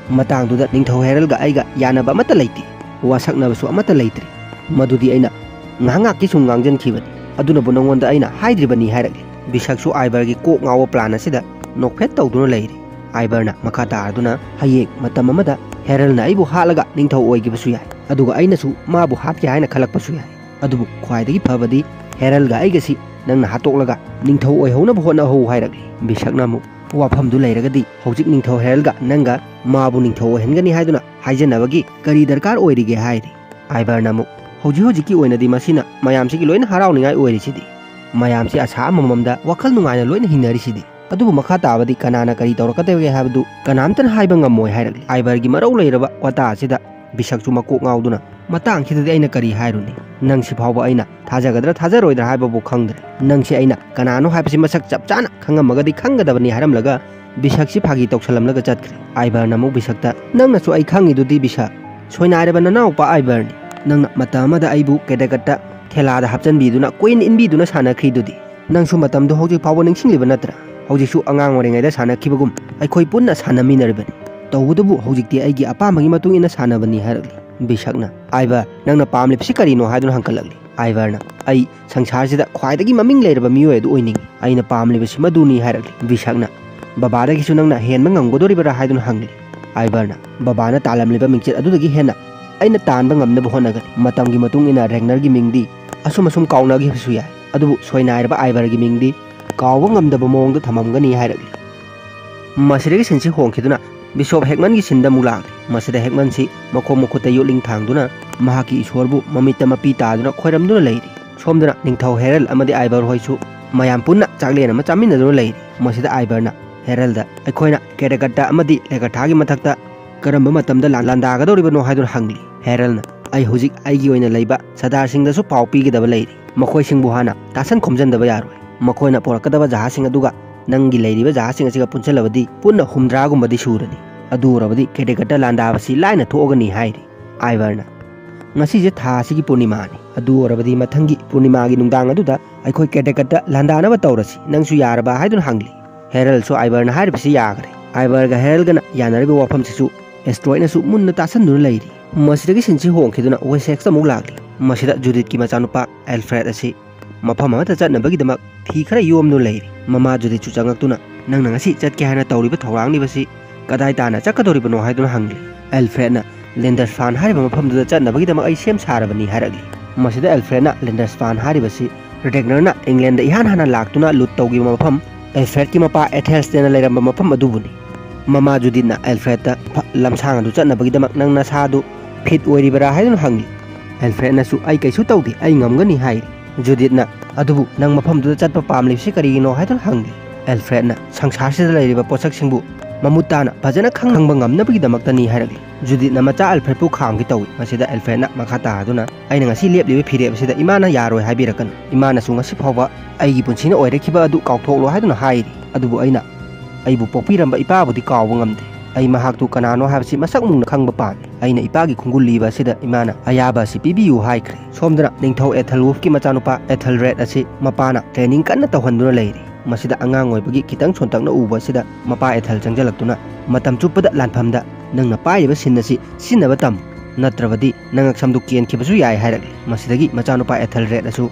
"ꯃꯇꯥꯡꯗꯨꯗ ꯅꯤꯡꯊꯧ ꯍꯦꯔꯜꯒ ꯑꯩꯒ ꯌꯥꯅꯕ ꯑꯃꯠꯇ ꯂꯩꯇꯦ, ꯋꯥꯁꯛꯅꯕꯁꯨ ꯑꯃꯠꯇ ꯂꯩꯇ꯭ꯔꯤ꯫ ꯃꯗꯨꯗꯤ ꯑꯩꯅ ꯉꯥꯏꯍꯥꯛ ꯉꯥꯏꯍꯥꯛꯀꯤ ꯁꯨꯝ ꯉꯥꯡꯖꯟꯈꯤꯕꯅꯤ, ꯑꯗꯨꯅꯕꯨ ꯅꯉꯣꯟꯗ ꯑꯩꯅ ꯍꯥꯏꯗ꯭ꯔꯤꯕꯅꯤ" ꯍꯥꯏꯔꯛꯂꯤ꯫ ꯕꯤꯁꯛꯁꯨ ꯑꯥꯏꯕꯔꯒꯤ ꯀꯣꯛ ꯉꯥꯎꯕ ꯄ꯭ꯂꯥꯟ ꯑꯁꯤꯗ ꯅꯣꯛꯐꯦꯠ ꯇꯧꯗꯨꯅ ꯂꯩꯔꯤ꯫ ꯑꯥꯏꯕꯔꯅ ꯃꯈꯥ ꯇꯥꯔꯗꯨꯅ, "ꯍꯌꯦꯡ ꯃꯇꯝ ꯑꯃꯗ ꯍꯦꯔꯜꯅ ꯑꯩꯕꯨ ꯍꯥꯠꯂꯒ ꯅꯤꯡꯊꯧ ꯑꯣꯏꯈꯤꯕꯁꯨ ꯌꯥꯏ, ꯑꯗꯨꯒ ꯑꯩꯅꯁꯨ ꯃꯥꯕꯨ ꯍꯥꯠꯀꯦ ꯍꯥꯏꯅ ꯈꯜꯂꯛꯄꯁꯨ ꯌꯥꯏ꯫ ꯑꯗꯨꯕꯨ ꯈ꯭ꯋꯥꯏꯗꯒꯤ ꯐꯕꯗꯤ ꯍꯦꯔꯜꯒ ꯑꯩꯒꯁꯤ ꯅꯪꯅ ꯍꯥꯠꯇꯣꯛꯂꯒ ꯅꯤꯡꯊꯧ ꯑꯣꯏꯍꯧꯅꯕ ꯍꯣꯠꯅꯍꯧ" ꯍꯥꯏꯔꯛꯂꯤ꯫ ꯕꯤꯁꯛꯅ ꯑꯃꯨꯛ, "ꯋꯥꯐꯝꯗꯨ ꯂꯩꯔꯒꯗꯤ ꯍꯧꯖꯤꯛ ꯅꯤꯡꯊꯧ ꯍꯦꯔꯜꯒ ꯅꯪꯒ ꯃꯥꯕꯨ ꯅꯤꯡꯊꯧ ꯑꯣꯏꯍꯟꯒꯅꯤ ꯍꯥꯏꯗꯨꯅ ꯍꯥꯏꯖꯅꯕꯒꯤ ꯀꯔꯤ ꯗꯔꯀꯥꯔ ꯑꯣꯏꯔꯤꯒꯦ?" ꯍꯥꯏꯔꯤ꯫ ꯑꯥꯏꯕꯔꯅ ꯑꯃꯨꯛ, "ꯍꯧꯖꯤꯛ ꯍꯧꯖꯤꯛꯀꯤ ꯑꯣꯏꯅꯗꯤ ꯃꯁꯤꯅ ꯃꯌꯥꯝꯁꯤꯒꯤ ꯂꯣꯏꯅ ꯍꯔꯥꯎꯅꯤꯡꯉꯥꯏ ꯑꯣꯏꯔꯤꯁꯤꯗꯤ, ꯃꯌꯥꯝꯁꯤ ꯑꯁꯥ ꯑꯃꯃꯝꯗ ꯋꯥꯈꯜ ꯅꯨꯡꯉꯥꯏꯅ ꯂꯣꯏꯅ ꯍꯤꯡꯅꯔꯤꯁꯤꯗꯤ, ꯑꯗꯨꯕꯨ ꯃꯈꯥ ꯇꯥꯕꯗꯤ ꯀꯅꯥꯅ ꯀꯔꯤ ꯇꯧꯔꯛꯀꯗꯒꯦ ꯍꯥꯏꯕꯗꯨ ꯀꯅꯥꯝꯇꯅ ꯍꯥꯏꯕ ꯉꯝꯃꯣꯏ" ꯍꯥꯏꯔꯛꯂꯤ꯫ ꯑꯥꯏꯕꯔꯒꯤ ꯃꯔꯧ ꯂꯩꯔꯕ ꯋꯥꯇꯥ ꯑꯁꯤꯗ ꯕꯤꯁꯛꯁꯨ ꯃꯀꯣꯛ ꯉꯥꯎꯗꯨꯅ, "ꯃꯇꯥꯡꯁꯤꯗꯗꯤ ꯑꯩꯅ ꯀꯔꯤ ꯍꯥꯏꯔꯨꯅꯤ? ꯅꯪꯁꯤ ꯐꯥꯎꯕ ꯑꯩꯅ ꯊꯥꯖꯒꯗ꯭ꯔꯥ ꯊꯥꯖꯔꯣꯏꯗ꯭ꯔꯥ ꯍꯥꯏꯕꯕꯨ ꯈꯪꯗ꯭ꯔꯦ꯫ ꯅꯪꯁꯤ ꯑꯩꯅ ꯀꯅꯥꯅꯣ ꯍꯥꯏꯕꯁꯤ ꯃꯁꯛ ꯆꯞ ꯆꯥꯅ ꯈꯪꯉꯝꯃꯒꯗꯤ ꯈꯪꯒꯗꯕꯅꯤ" ꯍꯥꯏꯔꯝꯂꯒ ꯕꯤꯁꯛꯁꯤ ꯐꯥꯒꯤ ꯇꯧꯁꯜꯂꯝꯂꯒ ꯆꯠꯈ꯭ꯔꯦ꯫ ꯑꯥꯏꯕꯔꯅ ꯑꯃꯨꯛ ꯕꯤꯁꯛꯇ, "ꯅꯪꯅꯁꯨ ꯑꯩ ꯈꯪꯉꯤꯗꯨꯗꯤ ꯕꯤꯁꯛ, ꯁꯣꯏꯅꯥꯏꯔꯕ ꯅꯅꯥꯎꯄꯥ ꯑꯥꯏꯕꯔꯅꯤ꯫ ꯅꯪꯅ ꯃꯇꯝ ꯑꯃꯗ ꯑꯩꯕꯨ ꯀꯦꯗꯦꯒꯠꯇ ꯊꯦꯂꯥꯗ ꯍꯥꯞꯆꯤꯟꯕꯤꯗꯨꯅ ꯀꯣꯏꯏꯟ ꯏꯟꯕꯤꯗꯨꯅ ꯁꯥꯟꯅꯈ꯭ꯔꯤꯗꯨꯗꯤ꯫ ꯅꯪꯁꯨ ꯃꯇꯝꯗꯨ ꯍꯧꯖꯤꯛ ꯐꯥꯎꯕ ꯅꯤꯡꯁꯤꯡꯂꯤꯕ ꯅꯠꯇ꯭ꯔꯥ? ꯍꯧꯖꯤꯛꯁꯨ ꯑꯉꯥꯡ ꯑꯣꯏꯔꯤꯉꯩꯗ ꯁꯥꯟꯅꯈꯤꯕꯒꯨꯝ ꯑꯩꯈꯣꯏ ꯄꯨꯟꯅ ꯁꯥꯟꯅꯃꯤꯟꯅꯔꯤꯕꯅꯤ꯫ "ꯇꯧꯕꯇꯕꯨ ꯍꯧꯖꯤꯛꯇꯤ ꯑꯩꯒꯤ ꯑꯄꯥꯝꯕꯒꯤ ꯃꯇꯨꯡ ꯏꯟꯅ ꯁꯥꯟꯅꯕꯅꯤ" ꯍꯥꯏꯔꯛꯂꯤ꯫ ꯕꯤꯁꯛꯅ, "ꯑꯥꯏꯚꯔ, ꯅꯪꯅ ꯄꯥꯝꯂꯤꯕꯁꯤ ꯀꯔꯤꯅꯣ?" ꯍꯥꯏꯗꯨꯅ ꯍꯪꯒꯠꯂꯛꯂꯤ꯫ ꯑꯥꯏꯚꯔꯅ, "ꯑꯩ ꯁꯪꯁꯥꯔꯁꯤꯗ ꯈ꯭ꯋꯥꯏꯗꯒꯤ ꯃꯃꯤꯡ ꯂꯩꯔꯕ ꯃꯤꯑꯣꯏ ꯑꯗꯨ ꯑꯣꯏꯅꯤꯡꯏ꯫ ꯑꯩꯅ ꯄꯥꯝꯂꯤꯕꯁꯤ ꯃꯗꯨꯅꯤ" ꯍꯥꯏꯔꯛꯂꯤ꯫ ꯕꯤꯁꯛꯅ, "ꯕꯕꯥꯗꯒꯤꯁꯨ ꯅꯪꯅ ꯍꯦꯟꯕ ꯉꯝꯒꯗꯣꯔꯤꯕꯔꯥ?" ꯍꯥꯏꯗꯨꯅ ꯍꯪꯂꯤ꯫ ꯑꯥꯏꯚꯔꯅ, "ꯕꯕꯥꯅ ꯇꯥꯜꯂꯝꯂꯤꯕ ꯃꯤꯡꯆꯠ ꯑꯗꯨꯗꯒꯤ ꯍꯦꯟꯅ ꯑꯩꯅ ꯇꯥꯟꯕ ꯉꯝꯅꯕ ꯍꯣꯠꯅꯒꯅꯤ꯫ ꯃꯇꯝꯒꯤ ꯃꯇꯨꯡ ꯏꯟꯅ ꯔꯦꯒꯅꯔꯒꯤ ꯃꯤꯡꯗꯤ ꯑꯁꯨꯝ ꯑꯁꯨꯝ ꯀꯥꯎꯅꯈꯤꯕꯁꯨ ꯌꯥꯏ, ꯑꯗꯨꯕꯨ ꯁꯣꯏꯅꯥꯏꯔꯕ ꯑꯥꯏꯚꯔꯒꯤ ꯃꯤꯡꯗꯤ ꯀꯥꯎꯕ ꯉꯝꯗꯕ ꯃꯑꯣꯡꯗ ꯊꯝꯃꯝꯒꯅꯤ" ꯍꯥꯏꯔꯛꯂꯤ꯫ ꯃꯁꯤꯗꯒꯤ ꯁꯤꯟꯁꯤ ꯍꯣꯡꯈꯤꯗꯨꯅ ꯕꯤꯁꯣꯞ ꯍꯦꯛꯃꯟꯒꯤ ꯁꯤꯟꯗ ꯑꯃꯨꯛ ꯂꯥꯛꯂꯤ꯫ ꯃꯁꯤꯗ ꯍꯦꯛꯃꯟꯁꯤ ꯃꯈꯣꯡ ꯃꯈꯨꯠꯇ ꯌꯣꯠꯂꯤꯡ ꯊꯥꯡꯗꯨꯅ ꯃꯍꯥꯛꯀꯤ ꯏꯁꯣꯔꯕꯨ ꯃꯃꯤꯠꯇ ꯃꯄꯤ ꯇꯥꯗꯨꯅ ꯈꯣꯏꯔꯝꯗꯨꯅ ꯂꯩꯔꯤ꯫ ꯁꯣꯝꯗꯅ ꯅꯤꯡꯊꯧ ꯍꯦꯔꯜ ꯑꯃꯗꯤ ꯑꯥꯏꯚꯔ ꯍꯣꯏꯁꯨ ꯃꯌꯥꯝ ꯄꯨꯟꯅ ꯆꯥꯛꯂꯦꯟ ꯑꯃ ꯆꯥꯃꯤꯟꯅꯗꯨꯅ ꯂꯩꯔꯤ꯫ ꯃꯁꯤꯗ ꯑꯥꯏꯚꯔꯅ ꯍꯦꯔꯜꯗ, "ꯑꯩꯈꯣꯏꯅ ꯀꯦꯔꯦꯀꯠꯇ ꯑꯃꯗꯤ ꯂꯦꯒꯊꯥꯒꯤ ꯃꯊꯛꯇ ꯀꯔꯝꯕ ꯃꯇꯝꯗ ꯂꯥꯟ-, ꯂꯥꯟꯗꯥꯒꯗꯧꯔꯤꯕꯅꯣ?" ꯍꯥꯏꯗꯨꯅ ꯍꯪꯂꯤ꯫ ꯍꯦꯔꯜꯅ, "ꯑꯩ ꯍꯧꯖꯤꯛ ꯑꯩꯒꯤ ꯑꯣꯏꯅ ꯂꯩꯕ ꯁꯔꯗꯥꯔꯁꯤꯡꯗꯁꯨ ꯄꯥꯎ ꯄꯤꯒꯗꯕ ꯂꯩꯔꯤ꯫ ꯃꯈꯣꯏꯁꯤꯡꯕꯨ ꯍꯥꯟꯅ ꯇꯥꯁꯟ ꯈꯣꯝꯖꯟꯗꯕ ꯌꯥꯔꯣꯏ꯫ ꯃꯈꯣꯏꯅ ꯄꯨꯔꯛꯀꯗꯕ ꯖꯍꯥꯖꯁꯤꯡ ꯑꯗꯨꯒ ꯅꯪꯒꯤ ꯂꯩꯔꯤꯕ ꯖꯍꯥꯖꯁꯤꯡ ꯑꯁꯤꯒ ꯄꯨꯟꯁꯤꯜꯂꯕꯗꯤ ꯄꯨꯟꯅ ꯍꯨꯝꯗ꯭ꯔꯥꯒꯨꯝꯕꯗꯤ ꯁꯨꯔꯅꯤ꯫ ꯑꯗꯨ ꯑꯣꯏꯔꯕꯗꯤ ꯀꯦꯔꯦꯀꯠꯇ ꯂꯥꯟꯗꯥꯕꯁꯤ ꯂꯥꯏꯅ ꯊꯣꯛꯑꯒꯅꯤ" ꯍꯥꯏꯔꯤ꯫ ꯑꯥꯏꯚꯔꯅ, "ꯉꯁꯤꯁꯦ ꯊꯥ ꯑꯁꯤꯒꯤ ꯄꯨꯔꯅꯤꯃꯥꯅꯤ꯫ ꯑꯗꯨ ꯑꯣꯏꯔꯕꯗꯤ ꯃꯊꯪꯒꯤ ꯄꯨꯔꯅꯤꯃꯥꯒꯤ ꯅꯨꯡꯗꯥꯡ ꯑꯗꯨꯗ ꯑꯩꯈꯣꯏ ꯀꯦꯔꯦꯀꯠꯇ ꯂꯥꯟꯗꯥꯅꯕ ꯇꯧꯔꯁꯤ꯫ ꯅꯪꯁꯨ ꯌꯥꯔꯕ?" ꯍꯥꯏꯗꯨꯅ ꯍꯪꯂꯤ꯫ ꯍꯦꯔꯜꯁꯨ ꯑꯥꯏꯚꯔꯅ ꯍꯥꯏꯔꯤꯕꯁꯤ ꯌꯥꯈ꯭ꯔꯦ꯫ ꯑꯥꯏꯚꯔꯒ ꯍꯦꯔꯜꯒꯅ ꯌꯥꯅꯔꯤꯕ ꯋꯥꯐꯝꯁꯤꯁꯨ ꯑꯦꯁꯇ꯭ꯔꯣꯏꯗꯅꯁꯨ ꯃꯨꯟꯅ ꯇꯥꯁꯟꯗꯨꯅ ꯂꯩꯔꯤ꯫ ꯃꯁꯤꯗꯒꯤ ꯁꯤꯟꯁꯤ ꯍꯣꯡꯈꯤꯗꯨꯅ ꯋꯦꯁꯦꯛꯁꯇ ꯑꯃꯨꯛ ꯂꯥꯛꯂꯤ꯫ ꯃꯁꯤꯗ ꯖꯨꯗꯤꯠꯀꯤ ꯃꯆꯥꯅꯨꯄꯥ ꯑꯦꯜꯐ꯭ꯔꯦꯗ ꯑꯁꯤ ꯃꯐꯝ ꯑꯃꯗ ꯆꯠꯅꯕꯒꯤꯗꯃꯛ ꯐꯤ ꯈꯔ ꯌꯣꯝꯗꯨꯅ ꯂꯩꯔꯤ꯫ ꯃꯃꯥ ꯖꯨꯗꯤꯠꯁꯨ ꯆꯪꯉꯛꯇꯨꯅ, "ꯅꯪꯅ ꯉꯁꯤ ꯆꯠꯀꯦ ꯍꯥꯏꯅ ꯇꯧꯔꯤꯕ ꯊꯧꯔꯥꯡꯂꯤꯕꯁꯤ ꯀꯗꯥꯏ ꯇꯥꯅ ꯆꯠꯀꯗꯧꯔꯤꯕꯅꯣ?" ꯍꯥꯏꯗꯨꯅ ꯍꯪꯂꯤ꯫ ꯑꯦꯜꯐ꯭ꯔꯦꯗꯅ, "ꯂꯦꯟꯗꯔꯁꯐꯥꯟ ꯍꯥꯏꯔꯤꯕ ꯃꯐꯝꯗꯨꯗ ꯆꯠꯅꯕꯒꯤꯗꯃꯛ ꯑꯩ ꯁꯦꯝ ꯁꯥꯔꯕꯅꯤ" ꯍꯥꯏꯔꯛꯂꯤ꯫ ꯃꯁꯤꯗ ꯑꯦꯜꯐ꯭ꯔꯦꯗꯅ ꯂꯦꯟꯗꯔꯁꯐꯥꯟ ꯍꯥꯏꯔꯤꯕꯁꯤ ꯔꯦꯒꯅꯔꯅ ꯏꯪꯂꯦꯟꯗ ꯏꯍꯥꯟ ꯍꯥꯟꯅ ꯂꯥꯛꯇꯨꯅ ꯂꯨꯠ ꯇꯧꯈꯤꯕ ꯃꯐꯝ, ꯑꯦꯜꯐ꯭ꯔꯦꯗꯀꯤ ꯃꯄꯥ ꯑꯦꯊꯦꯜꯁꯇꯦꯟꯅ ꯂꯩꯔꯝꯕ ꯃꯐꯝ ꯑꯗꯨꯕꯨꯅꯤ꯫ ꯃꯃꯥ ꯖꯨꯗꯤꯠꯅ ꯑꯦꯜꯐ꯭ꯔꯦꯗꯇ, "ꯐ-, ꯂꯝꯁꯥꯡ ꯑꯗꯨ ꯆꯠꯅꯕꯒꯤꯗꯃꯛ ꯅꯪ ꯅꯁꯥꯗꯨ ꯐꯤꯠ ꯑꯣꯏꯔꯤꯕꯔꯥ?" ꯍꯥꯏꯗꯨꯅ ꯍꯪꯂꯤ꯫ ꯑꯦꯜꯐ꯭ꯔꯦꯗꯅꯁꯨ, "ꯑꯩ ꯀꯩꯁꯨ ꯇꯧꯗꯦ, ꯑꯩ ꯉꯝꯒꯅꯤ" ꯍꯥꯏꯔꯤ꯫ ꯖꯨꯗꯤꯠꯅ, "ꯑꯗꯨꯕꯨ ꯅꯪ ꯃꯐꯝꯗꯨꯗ ꯆꯠꯄ ꯄꯥꯝꯂꯤꯕꯁꯤ ꯀꯔꯤꯒꯤꯅꯣ?" ꯍꯥꯏꯗꯨꯅ ꯍꯪꯂꯤ꯫ ꯑꯦꯜꯐ꯭ꯔꯦꯗꯅ, "ꯁꯪꯁꯥꯔꯁꯤꯗ ꯂꯩꯔꯤꯕ ꯄꯣꯠꯁꯛꯁꯤꯡꯕꯨ ꯃꯃꯨꯠ ꯇꯥꯅ ꯐꯖꯅ ꯈꯪꯕ ꯉꯝꯅꯕꯒꯤꯗꯃꯛꯇꯅꯤ" ꯍꯥꯏꯔꯛꯂꯤ꯫ ꯖꯨꯗꯤꯠꯅ ꯃꯆꯥ ꯑꯦꯜꯐ꯭ꯔꯦꯗꯄꯨ ꯈꯥꯝꯒꯦ ꯇꯧꯏ꯫ ꯃꯁꯤꯗ ꯑꯦꯜꯐ꯭ꯔꯦꯗꯅ ꯃꯈꯥ ꯇꯥꯗꯨꯅ, "ꯑꯩꯅ ꯉꯁꯤ ꯂꯦꯞꯂꯤꯕ ꯐꯤꯔꯦꯞ ꯑꯁꯤꯗ ꯏꯃꯥꯅ ꯌꯥꯔꯣꯏ ꯍꯥꯏꯕꯤꯔꯛꯀꯅꯨ꯫ ꯏꯃꯥꯅꯁꯨ ꯉꯁꯤ ꯐꯥꯎꯕ ꯑꯩꯒꯤ ꯄꯨꯟꯁꯤꯅ ꯑꯣꯏꯔꯛꯈꯤꯕ ꯑꯗꯨ ꯀꯥꯎꯊꯣꯛꯂꯣ ꯍꯥꯏꯗꯨꯅ ꯍꯥꯏꯔꯤ꯫ ꯑꯗꯨꯕꯨ ꯑꯩꯅ ꯑꯩꯕꯨ ꯄꯣꯛꯄꯤꯔꯝꯕ ꯏꯄꯥꯕꯨꯗꯤ ꯀꯥꯎꯕ ꯉꯝꯗꯦ꯫ ꯑꯩ ꯃꯍꯥꯛꯇꯨ ꯀꯅꯥꯅꯣ ꯍꯥꯏꯕꯁꯤ ꯃꯁꯛ ꯃꯨꯟꯅ ꯈꯪꯕ ꯄꯥꯝꯃꯤ꯫ ꯑꯩꯅ ꯏꯄꯥꯒꯤ ꯈꯣꯡꯒꯨꯜ ꯂꯤꯕ ꯑꯁꯤꯗ ꯏꯃꯥꯅ ꯑꯌꯥꯕ ꯑꯁꯤ ꯄꯤꯕꯤꯌꯨ ꯍꯥꯏꯈ꯭ꯔꯦ꯫" ꯁꯣꯝꯗꯅ ꯅꯤꯡꯊꯧ ꯑꯦꯊꯜꯋꯨꯐꯀꯤ ꯃꯆꯥꯅꯨꯄꯥ ꯑꯦꯊꯜꯔꯦꯗ ꯑꯁꯤ ꯃꯄꯥꯅ ꯇ꯭ꯔꯦꯅꯤꯡ ꯀꯟꯅ ꯇꯧꯍꯟꯗꯨꯅ ꯂꯩꯔꯤ꯫ ꯃꯁꯤꯗ ꯑꯉꯥꯡ ꯑꯣꯏꯕꯒꯤ ꯈꯤꯇꯪ ꯁꯣꯟꯇꯛꯅ ꯎꯕ ꯑꯁꯤꯗ ꯃꯄꯥ ꯑꯦꯊꯜ ꯆꯪꯁꯤꯜꯂꯛꯇꯨꯅ, "ꯃꯇꯝ ꯆꯨꯞꯄꯗ ꯂꯥꯟꯐꯝꯗ ꯅꯪꯅ ꯄꯥꯏꯔꯤꯕ ꯁꯤꯟ ꯑꯁꯤ ꯁꯤꯖꯤꯟꯅꯕ ꯇꯝꯃꯨ, ꯅꯠꯇ꯭ꯔꯕꯗꯤ ꯅꯉꯛ ꯁꯝꯗꯨ ꯀꯦꯟꯈꯤꯕꯁꯨ ꯌꯥꯏ" ꯍꯥꯏꯔꯛꯂꯤ꯫ ꯃꯁꯤꯗꯒꯤ ꯃꯆꯥꯅꯨꯄꯥ ꯑꯦꯊꯜ ꯔꯦꯗ ꯑꯁꯨ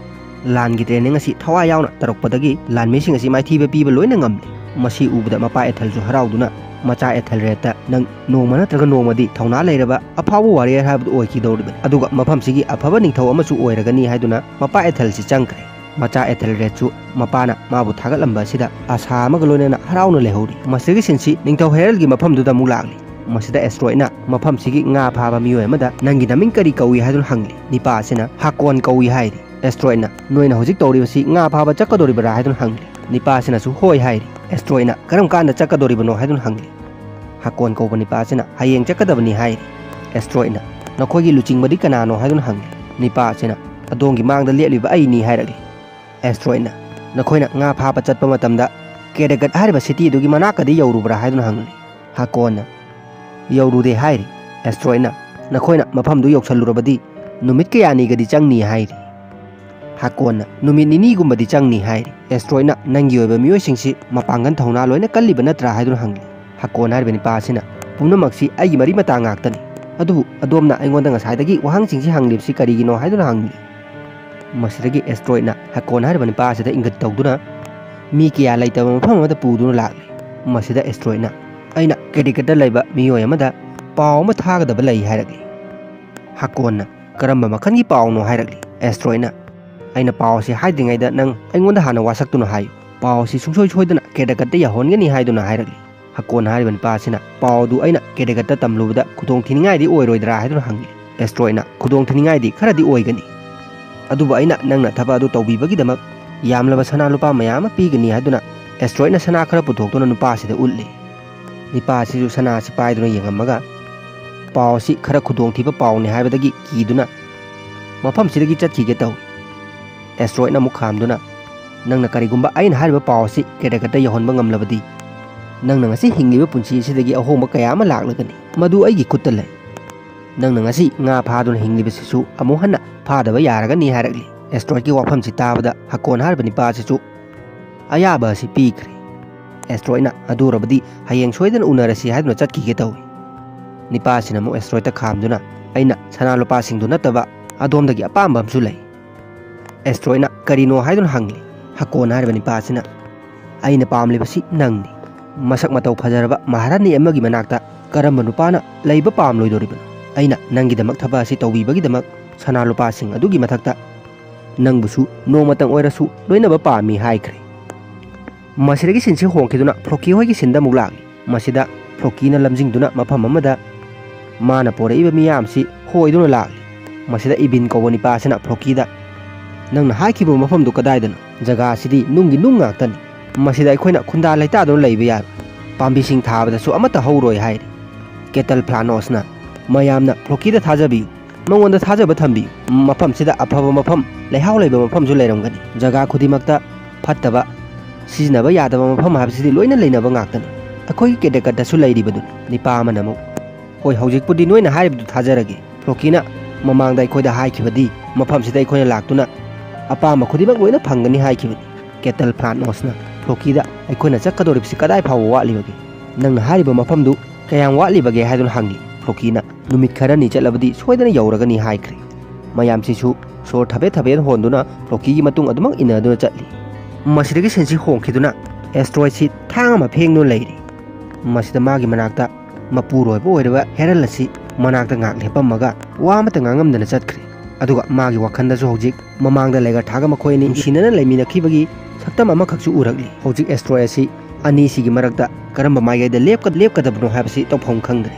ꯂꯥꯟꯒꯤ ꯇ꯭ꯔꯦꯅꯤꯡ ꯑꯁꯤ ꯊꯋꯥꯏ ꯌꯥꯎꯅ ꯇꯧꯔꯛꯄꯗꯒꯤ ꯂꯥꯟꯃꯤꯁꯤꯡ ꯑꯁꯤ ꯃꯥꯏꯊꯤꯕ ꯄꯤꯕ ꯂꯣꯏꯅ ꯉꯝꯂꯤ꯫ ꯃꯁꯤ ꯎꯕꯗ ꯃꯄꯥ ꯑꯦꯊꯜꯁꯨ ꯍꯔꯥꯎꯗꯨꯅ ꯃꯆꯥ ꯑꯦꯊꯜ ꯔꯦꯗꯇ, "ꯅꯪ ꯅꯣꯡꯃ ꯅꯠꯇ꯭ꯔꯒ ꯅꯣꯡꯃꯗꯤ ꯊꯧꯅꯥ ꯂꯩꯔꯕ ꯑꯐꯥꯎꯕ ꯋꯥꯔꯤꯌꯔ ꯍꯥꯏꯕꯗꯨ ꯑꯣꯏꯈꯤꯗꯧꯔꯤꯕꯅꯤ, ꯑꯗꯨꯒ ꯃꯐꯝꯁꯤꯒꯤ ꯑꯐꯕ ꯅꯤꯡꯊꯧ ꯑꯃꯁꯨ ꯑꯣꯏꯔꯒꯅꯤ" ꯍꯥꯏꯗꯨꯅ ꯃꯄꯥ ꯑꯦꯊꯜꯁꯤ ꯆꯪꯈ꯭ꯔꯦ꯫ ꯃꯆꯥ ꯑꯦꯊꯦꯜꯔꯦꯗꯁꯨ ꯃꯄꯥꯅ ꯃꯥꯕꯨ ꯊꯥꯒꯠꯂꯝꯕ ꯑꯁꯤꯗ ꯑꯁꯥ ꯑꯃꯒ ꯂꯣꯏꯅꯅ ꯍꯔꯥꯎꯅ ꯂꯩꯍꯧꯔꯤ꯫ ꯃꯁꯤꯒꯤ ꯁꯤꯟꯁꯤ ꯅꯤꯡꯊꯧ ꯍꯦꯔꯜꯒꯤ ꯃꯐꯝꯗꯨꯗ ꯑꯃꯨꯛ ꯂꯥꯛꯂꯤ꯫ ꯃꯁꯤꯗ ꯑꯦꯁꯇ꯭ꯔꯣꯏꯗꯅ ꯃꯐꯝꯁꯤꯒꯤ ꯉꯥ ꯐꯥꯕ ꯃꯤꯑꯣꯏ ꯑꯃꯗ, "ꯅꯪꯒꯤ ꯅꯃꯤꯡ ꯀꯔꯤ ꯀꯧꯏ?" ꯍꯥꯏꯗꯨꯅ ꯍꯪꯂꯤ꯫ ꯅꯤꯄꯥ ꯑꯁꯤꯅ, "ꯍꯥꯀꯣꯟ ꯀꯧꯏ" ꯍꯥꯏꯔꯤ꯫ ꯑꯦꯁꯇ꯭ꯔꯣꯏꯗꯅ, "ꯅꯣꯏꯅ ꯍꯧꯖꯤꯛ ꯇꯧꯔꯤꯕꯁꯤ ꯉꯥ ꯐꯥꯕ ꯆꯠꯀꯗꯧꯔꯤꯕꯔꯥ?" ꯍꯥꯏꯗꯨꯅ ꯍꯪꯂꯤ꯫ ꯅꯤꯄꯥ ꯑꯁꯤꯅꯁꯨ, "ꯍꯣꯏ" ꯍꯥꯏꯔꯤ꯫ ꯑꯦꯁꯇ꯭ꯔꯣꯏꯗꯅ, "ꯀꯔꯝ ꯀꯥꯟꯗ ꯆꯠꯀꯗꯧꯔꯤꯕꯅꯣ?" ꯍꯥꯏꯗꯨꯅ ꯍꯪꯂꯤ꯫ ꯍꯥꯀꯣꯟ ꯀꯧꯕ ꯅꯤꯄꯥ ꯑꯁꯤꯅ, "ꯍꯌꯦꯡ ꯆꯠꯀꯗꯕꯅꯤ" ꯍꯥꯏꯔꯤ꯫ ꯑꯦꯁꯇ꯭ꯔꯣꯏꯗꯅ, "ꯅꯈꯣꯏꯒꯤ ꯂꯨꯆꯤꯡꯕꯗꯤ ꯀꯅꯥꯅꯣ?" ꯍꯥꯏꯗꯨꯅ ꯍꯪꯂꯤ꯫ ꯅꯤꯄꯥ ꯑꯁꯤꯅ, "ꯑꯗꯣꯝꯒꯤ ꯃꯥꯡꯗ ꯂꯦꯞꯂꯤꯕ ꯑꯩꯅꯤ" ꯍꯥꯏꯔꯛꯂꯤ꯫ ꯑꯦꯁꯇ꯭ꯔꯣꯏꯗꯅ, "ꯅꯈꯣꯏꯅ ꯉꯥ ꯐꯥꯕ ꯆꯠꯄ ꯃꯇꯝꯗ ꯀꯦꯗꯒꯠ ꯍꯥꯏꯔꯤꯕ ꯁꯤꯇꯤ ꯑꯗꯨꯒꯤ ꯃꯅꯥꯛꯀꯗꯤ ꯌꯧꯔꯨꯕ꯭ꯔꯥ?" ꯍꯥꯏꯗꯨꯅ ꯍꯪꯂꯤ꯫ ꯍꯥꯀꯣꯟꯅ, "ꯌꯧꯔꯨꯗꯦ" ꯍꯥꯏꯔꯤ꯫ ꯑꯦꯁꯇ꯭ꯔꯣꯏꯗꯅ, "ꯅꯈꯣꯏꯅ ꯃꯐꯝꯗꯨ ꯌꯧꯁꯜꯂꯨꯔꯕꯗꯤ ꯅꯨꯃꯤꯠ ꯀꯌꯥꯅꯤꯒꯗꯤ ꯆꯪꯅꯤ?" ꯍꯥꯏꯔꯤ꯫ ꯍꯥꯀꯣꯟꯅ, "ꯅꯨꯃꯤꯠ ꯅꯤꯅꯤꯒꯨꯝꯕꯗꯤ ꯆꯪꯅꯤ" ꯍꯥꯏꯔꯤ꯫ ꯑꯦꯁꯇ꯭ꯔꯣꯏꯗꯅ, "ꯅꯪꯒꯤ ꯑꯣꯏꯕ ꯃꯤꯑꯣꯏꯁꯤꯡꯁꯤ ꯃꯄꯥꯡꯒꯜ ꯊꯧꯅꯥ ꯂꯣꯏꯅ ꯀꯜꯂꯤꯕ ꯅꯠꯇ꯭ꯔꯥ?" ꯍꯥꯏꯗꯨꯅ ꯍꯪꯂꯤ꯫ ꯍꯥꯀꯣꯟ ꯍꯥꯏꯔꯤꯕ ꯅꯤꯄꯥ ꯑꯁꯤꯅ, "ꯄꯨꯝꯅꯃꯛꯁꯤ ꯑꯩꯒꯤ ꯃꯔꯤ ꯃꯇꯥ ꯉꯥꯛꯇꯅꯤ꯫ ꯑꯗꯨꯕꯨ ꯑꯗꯣꯝꯅ ꯑꯩꯉꯣꯟꯗ ꯉꯁꯥꯏꯗꯒꯤ ꯋꯥꯍꯪꯁꯤꯡꯁꯤ ꯍꯪꯂꯤꯕꯁꯤ ꯀꯔꯤꯒꯤꯅꯣ?" ꯍꯥꯏꯗꯨꯅ ꯍꯪꯂꯤ꯫ ꯃꯁꯤꯗꯒꯤ ꯑꯦꯁꯇ꯭ꯔꯣꯏꯗꯅ ꯍꯥꯀꯣꯟ ꯍꯥꯏꯔꯤꯕ ꯅꯤꯄꯥ ꯑꯁꯤꯗ ꯏꯪꯒꯤꯠ ꯇꯧꯗꯨꯅ, "ꯃꯤ ꯀꯌꯥ ꯂꯩꯇꯕ ꯃꯐꯝ ꯑꯃꯗ ꯄꯨꯗꯨꯅ ꯂꯥꯛꯂꯤ꯫ ꯃꯁꯤꯗ ꯑꯦꯁꯇ꯭ꯔꯣꯏꯗꯅ, 'ꯑꯩꯅ ꯀꯦꯗꯤꯀꯦꯠꯇ ꯂꯩꯕ ꯃꯤꯑꯣꯏ ꯑꯃꯗ ꯄꯥꯎ ꯑꯃ ꯊꯥꯒꯗꯕ ꯂꯩ' ꯍꯥꯏꯔꯛꯂꯤ"꯫ ꯍꯥꯀꯣꯟꯅ, "ꯀꯔꯝꯕ ꯃꯈꯜꯒꯤ ꯄꯥꯎꯅꯣ?" ꯍꯥꯏꯔꯛꯂꯤ꯫ ꯑꯦꯁꯇ꯭ꯔꯣꯏꯗꯅ, "ꯑꯩꯅ ꯄꯥꯎ ꯑꯁꯤ ꯍꯥꯏꯗ꯭ꯔꯤꯉꯩꯗ ꯅꯪ ꯑꯩꯉꯣꯟꯗ ꯍꯥꯟꯅ ꯋꯥꯁꯛꯇꯨꯅ ꯍꯥꯏꯌꯨ꯫ ꯄꯥꯎ ꯑꯁꯤ ꯁꯨꯡꯁꯣꯏ ꯁꯣꯏꯗꯅ ꯀꯦꯗꯤꯀꯦꯠꯇ ꯌꯧꯍꯟꯒꯅꯤ" ꯍꯥꯏꯗꯨꯅ ꯍꯥꯏꯔꯛꯂꯤ꯫ ꯍꯥꯀꯣꯟ ꯍꯥꯏꯔꯤꯕ ꯅꯤꯄꯥ ꯑꯁꯤꯅ, "ꯄꯥꯎ ꯑꯗꯨ ꯑꯩꯅ ꯀꯦꯗꯤꯀꯦꯠꯇ ꯇꯝꯂꯨꯕꯗ ꯈꯨꯗꯣꯡ ꯊꯤꯅꯤꯡꯉꯥꯏꯗꯤ ꯑꯣꯏꯔꯣꯏꯗ꯭ꯔꯥ?" ꯍꯥꯏꯗꯨꯅ ꯍꯪꯂꯤ꯫ ꯑꯦꯁꯇ꯭ꯔꯣꯏꯗꯅ, "ꯈꯨꯗꯣꯡ ꯊꯤꯅꯤꯡꯉꯥꯏꯗꯤ ꯈꯔꯗꯤ ꯑꯣꯏꯒꯅꯤ꯫ ꯑꯗꯨꯕꯨ ꯑꯩꯅ ꯅꯪꯅ ꯊꯕꯛ ꯑꯗꯨ ꯇꯧꯕꯤꯕꯒꯤꯗꯃꯛ ꯌꯥꯝꯂꯕ ꯁꯅꯥ ꯂꯨꯄꯥ ꯃꯌꯥꯝ ꯑꯃ ꯄꯤꯒꯅꯤ" ꯍꯥꯏꯗꯨꯅ ꯑꯦꯁꯇ꯭ꯔꯣꯏꯗꯅ ꯁꯅꯥ ꯈꯔ ꯄꯨꯊꯣꯛꯇꯨꯅ ꯅꯨꯄꯥ ꯑꯁꯤꯗ ꯎꯠꯂꯤ꯫ ꯅꯤꯄꯥ ꯑꯁꯤꯁꯨ ꯁꯅꯥ ꯑꯁꯤ ꯄꯥꯏꯗꯨꯅ ꯌꯦꯡꯉꯝꯃꯒ, "ꯄꯥꯎ ꯑꯁꯤ ꯈꯔ ꯈꯨꯗꯣꯡꯊꯤꯕ ꯄꯥꯎꯅꯤ" ꯍꯥꯏꯕꯗꯒꯤ ꯀꯤꯗꯨꯅ ꯃꯐꯝꯁꯤꯗꯒꯤ ꯆꯠꯈꯤꯒꯦ ꯇꯧꯏ꯫ ꯑꯦꯁꯇ꯭ꯔꯣꯏꯗꯅ ꯑꯃꯨꯛ ꯈꯥꯝꯗꯨꯅ, "ꯅꯪꯅ ꯀꯔꯤꯒꯨꯝꯕ ꯑꯩꯅ ꯍꯥꯏꯔꯤꯕ ꯄꯥꯎ ꯑꯁꯤ ꯀꯦꯗꯤꯀꯦꯠꯇ ꯌꯧꯍꯟꯕ ꯉꯝꯂꯕꯗꯤ, ꯅꯪꯅ ꯉꯁꯤ ꯍꯤꯡꯂꯤꯕ ꯄꯨꯟꯁꯤ ꯑꯁꯤꯗꯒꯤ ꯑꯍꯣꯡꯕ ꯀꯌꯥ ꯑꯃ ꯂꯥꯛꯂꯒꯅꯤ꯫ ꯃꯗꯨ ꯑꯩꯒꯤ ꯈꯨꯠꯇ ꯂꯩ꯫ ꯅꯪꯅ ꯉꯁꯤ ꯉꯥ ꯐꯥꯗꯨꯅ ꯍꯤꯡꯂꯤꯕꯁꯤꯁꯨ ꯑꯃꯨꯛ ꯍꯟꯅ ꯐꯥꯗꯕ ꯌꯥꯔꯒꯅꯤ" ꯍꯥꯏꯔꯛꯂꯤ꯫ ꯑꯦꯁꯇ꯭ꯔꯣꯏꯗꯀꯤ ꯋꯥꯐꯝꯁꯤ ꯇꯥꯕꯗ ꯍꯥꯀꯣꯟ ꯍꯥꯏꯔꯤꯕ ꯅꯤꯄꯥ ꯑꯁꯤꯁꯨ ꯑꯌꯥꯕ ꯑꯁꯤ ꯄꯤꯈ꯭ꯔꯦ꯫ ꯑꯦꯁꯇ꯭ꯔꯣꯏꯗꯅ ꯑꯗꯨ ꯑꯣꯏꯔꯕꯗꯤ ꯍꯌꯦꯡ ꯁꯣꯏꯗꯅ ꯎꯅꯔꯁꯤ ꯍꯥꯏꯗꯨꯅ ꯆꯠꯈꯤꯒꯦ ꯇꯧꯏ꯫ ꯅꯤꯄꯥꯁꯤꯅ ꯑꯃꯨꯛ ꯑꯦꯁꯇ꯭ꯔꯣꯏꯗꯇ ꯈꯥꯝꯗꯨꯅ, "ꯑꯩꯅ ꯁꯅꯥ ꯂꯨꯄꯥꯁꯤꯡꯗꯨ ꯅꯠꯇꯕ ꯑꯗꯣꯝꯗꯒꯤ ꯑꯄꯥꯝꯕ ꯑꯃꯁꯨ ꯂꯩ꯫" ꯑꯦꯁꯇ꯭ꯔꯣꯏꯗꯅ ꯀꯔꯤꯅꯣ ꯍꯥꯏꯗꯨꯅ ꯍꯪꯂꯤ꯫ ꯍꯀꯣꯟ ꯍꯥꯏꯔꯤꯕ ꯅꯤꯄꯥ ꯑꯁꯤꯅ, "ꯑꯩꯅ ꯄꯥꯝꯂꯤꯕꯁꯤ ꯅꯪꯅꯤ꯫ ꯃꯁꯛ ꯃꯇꯧ ꯐꯖꯔꯕ ꯃꯍꯥꯔꯥꯅꯤ ꯑꯃꯒꯤ ꯃꯅꯥꯛꯇ ꯀꯔꯝꯕ ꯅꯨꯄꯥꯅ ꯂꯩꯕ ꯄꯥꯝꯂꯣꯏꯗꯧꯔꯤꯕꯅꯣ? ꯑꯩꯅ ꯅꯪꯒꯤꯗꯃꯛ ꯊꯕꯛ ꯑꯁꯤ ꯇꯧꯕꯤꯕꯒꯤꯗꯃꯛ ꯁꯅꯥ ꯂꯨꯄꯥꯁꯤꯡ ꯑꯗꯨꯒꯤ ꯃꯊꯛꯇ ꯅꯪꯕꯨꯁꯨ ꯅꯣꯡꯃꯇꯪ ꯑꯣꯏꯔꯁꯨ ꯂꯣꯏꯅꯕ ꯄꯥꯝꯃꯤ" ꯍꯥꯏꯈ꯭ꯔꯦ꯫ ꯃꯁꯤꯗꯒꯤ ꯁꯤꯟꯁꯤ ꯍꯣꯡꯈꯤꯗꯨꯅ ꯐ꯭ꯔꯣꯀꯤ ꯍꯣꯏꯒꯤ ꯁꯤꯟꯗ ꯑꯃꯨꯛ ꯂꯥꯛꯂꯤ꯫ ꯃꯁꯤꯗ ꯐ꯭ꯔꯣꯀꯤꯅ ꯂꯝꯖꯤꯡꯗꯨꯅ ꯃꯐꯝ ꯑꯃꯗ ꯃꯥꯅ ꯄꯣꯔꯛꯏꯕ ꯃꯤꯌꯥꯝꯁꯤ ꯍꯣꯏꯗꯨꯅ ꯂꯥꯛꯂꯤ꯫ ꯃꯁꯤꯗ ꯏꯕꯤꯟ ꯀꯧꯕ ꯅꯤꯄꯥ ꯑꯁꯤꯅ ꯐ꯭ꯔꯣꯀꯤꯗ, "ꯅꯪꯅ ꯍꯥꯏꯈꯤꯕ ꯃꯐꯝꯗꯨ ꯀꯗꯥꯏꯗꯅꯣ? ꯖꯒꯥ ꯑꯁꯤꯗꯤ ꯅꯨꯡꯒꯤ ꯅꯨꯡ ꯉꯥꯛꯇꯅꯤ꯫ ꯃꯁꯤꯗ ꯑꯩꯈꯣꯏꯅ ꯈꯨꯟꯗꯥ ꯂꯩꯇꯥꯗꯨꯅ ꯂꯩꯕ ꯌꯥꯔꯣꯏ꯫ ꯄꯥꯝꯕꯤꯁꯤꯡ ꯊꯥꯕꯗꯁꯨ ꯑꯃꯠꯇ ꯍꯧꯔꯣꯏ" ꯍꯥꯏꯔꯤ꯫ ꯀꯦꯇꯜ ꯐ꯭ꯂꯥꯅꯣꯁꯅ, "ꯃꯌꯥꯝꯅ ꯐ꯭ꯔꯣꯀꯤꯗ ꯊꯥꯖꯕꯤꯌꯨ꯫ ꯃꯉꯣꯟꯗ ꯊꯥꯖꯕ ꯊꯝꯕꯤꯌꯨ꯫ ꯃꯐꯝꯁꯤꯗ ꯑꯐꯕ ꯃꯐꯝ, ꯂꯩꯍꯥꯎ ꯂꯩꯕ ꯃꯐꯝꯁꯨ ꯂꯩꯔꯝꯒꯅꯤ꯫ ꯖꯒꯥ ꯈꯨꯗꯤꯡꯃꯛꯇ ꯐꯠꯇꯕ, ꯁꯤꯖꯤꯟꯅꯕ ꯌꯥꯗꯕ ꯃꯐꯝ ꯍꯥꯏꯕꯁꯤꯗꯤ ꯂꯣꯏꯅ ꯂꯩꯅꯕ ꯉꯥꯛꯇꯅꯤ꯫ ꯑꯩꯈꯣꯏꯒꯤ ꯀꯦꯗꯦꯀꯠꯇꯁꯨ ꯂꯩꯔꯤꯕꯗꯨꯅꯤ꯫" ꯅꯤꯄꯥ ꯑꯃꯅ ꯑꯃꯨꯛ, "ꯍꯣꯏ, ꯍꯧꯖꯤꯛꯄꯨꯗꯤ ꯅꯣꯏꯅ ꯍꯥꯏꯔꯤꯕꯗꯨ ꯊꯥꯖꯔꯒꯦ꯫ ꯐ꯭ꯔꯣꯀꯤꯅ ꯃꯃꯥꯡꯗ ꯑꯩꯈꯣꯏꯗ ꯍꯥꯏꯈꯤꯕꯗꯤ ꯃꯐꯝꯁꯤꯗ ꯑꯩꯈꯣꯏꯅ ꯂꯥꯛꯇꯨꯅ ꯑꯄꯥꯝꯕ ꯈꯨꯗꯤꯡꯃꯛ ꯂꯣꯏꯅ ꯐꯪꯒꯅꯤ ꯍꯥꯏꯈꯤꯕꯅꯤ꯫" ꯀꯦꯇꯜ ꯐ꯭ꯂꯥꯟ ꯑꯣꯁꯅ ꯐ꯭ꯔꯣꯀꯤꯗ, "ꯑꯩꯈꯣꯏꯅ ꯆꯠꯀꯗꯧꯔꯤꯕꯁꯤ ꯀꯗꯥꯏ ꯐꯥꯎꯕ ꯋꯥꯠꯂꯤꯕꯒꯦ? ꯅꯪꯅ ꯍꯥꯏꯔꯤꯕ ꯃꯐꯝꯗꯨ ꯀꯌꯥꯝ ꯋꯥꯠꯂꯤꯕꯒꯦ?" ꯍꯥꯏꯗꯨꯅ ꯍꯪꯂꯤ꯫ ꯐ꯭ꯔꯣꯀꯤꯅ, "ꯅꯨꯃꯤꯠ ꯈꯔꯅꯤ ꯆꯠꯂꯕꯗꯤ ꯁꯣꯏꯗꯅ ꯌꯧꯔꯒꯅꯤ" ꯍꯥꯏꯈ꯭ꯔꯦ꯫ ꯃꯌꯥꯝꯁꯤꯁꯨ ꯁꯣꯔ ꯊꯕꯦꯠ ꯊꯕꯦꯠ ꯍꯣꯟꯗꯨꯅ ꯐ꯭ꯔꯣꯀꯤꯒꯤ ꯃꯇꯨꯡ ꯑꯗꯨꯃꯛ ꯏꯟꯅꯗꯨꯅ ꯆꯠꯂꯤ꯫ ꯃꯁꯤꯗꯒꯤ ꯁꯤꯟꯁꯤ ꯍꯣꯡꯈꯤꯗꯨꯅ ꯑꯦꯁꯇ꯭ꯔꯣꯏꯗꯁꯤ ꯊꯥꯡ ꯑꯃ ꯐꯦꯡꯗꯨꯅ ꯂꯩꯔꯤ꯫ ꯃꯁꯤꯗ ꯃꯥꯒꯤ ꯃꯅꯥꯛꯇ ꯃꯄꯨꯔꯣꯏꯕ ꯑꯣꯏꯔꯤꯕ ꯍꯦꯔꯜ ꯑꯁꯤ ꯃꯅꯥꯛꯇ ꯉꯥꯏꯍꯥꯛ ꯂꯦꯞꯄꯝꯃꯒ ꯋꯥ ꯑꯃꯠꯇ ꯉꯥꯡꯉꯝꯗꯅ ꯆꯠꯈ꯭ꯔꯦ꯫ ꯑꯗꯨꯒ ꯃꯥꯒꯤ ꯋꯥꯈꯜꯗꯁꯨ ꯍꯧꯖꯤꯛ ꯃꯃꯥꯡꯗ ꯂꯩꯒꯔꯊꯥꯒ ꯃꯈꯣꯏ ꯑꯅꯤ ꯅꯨꯡꯁꯤꯅꯅ ꯂꯩꯃꯤꯟꯅꯈꯤꯕꯒꯤ ꯁꯛꯇꯝ ꯑꯃꯈꯛꯁꯨ ꯎꯔꯛꯂꯤ꯫ ꯍꯧꯖꯤꯛ ꯑꯦꯁꯇ꯭ꯔꯣꯏꯗ ꯑꯁꯤ ꯑꯅꯤꯁꯤꯒꯤ ꯃꯔꯛꯇ ꯀꯔꯝꯕ ꯃꯥꯏꯀꯩꯗ ꯂꯦꯞꯀ-, ꯂꯦꯞꯀꯗꯕꯅꯣ ꯍꯥꯏꯕꯁꯤ ꯇꯧꯐꯝ ꯈꯪꯗ꯭ꯔꯦ꯫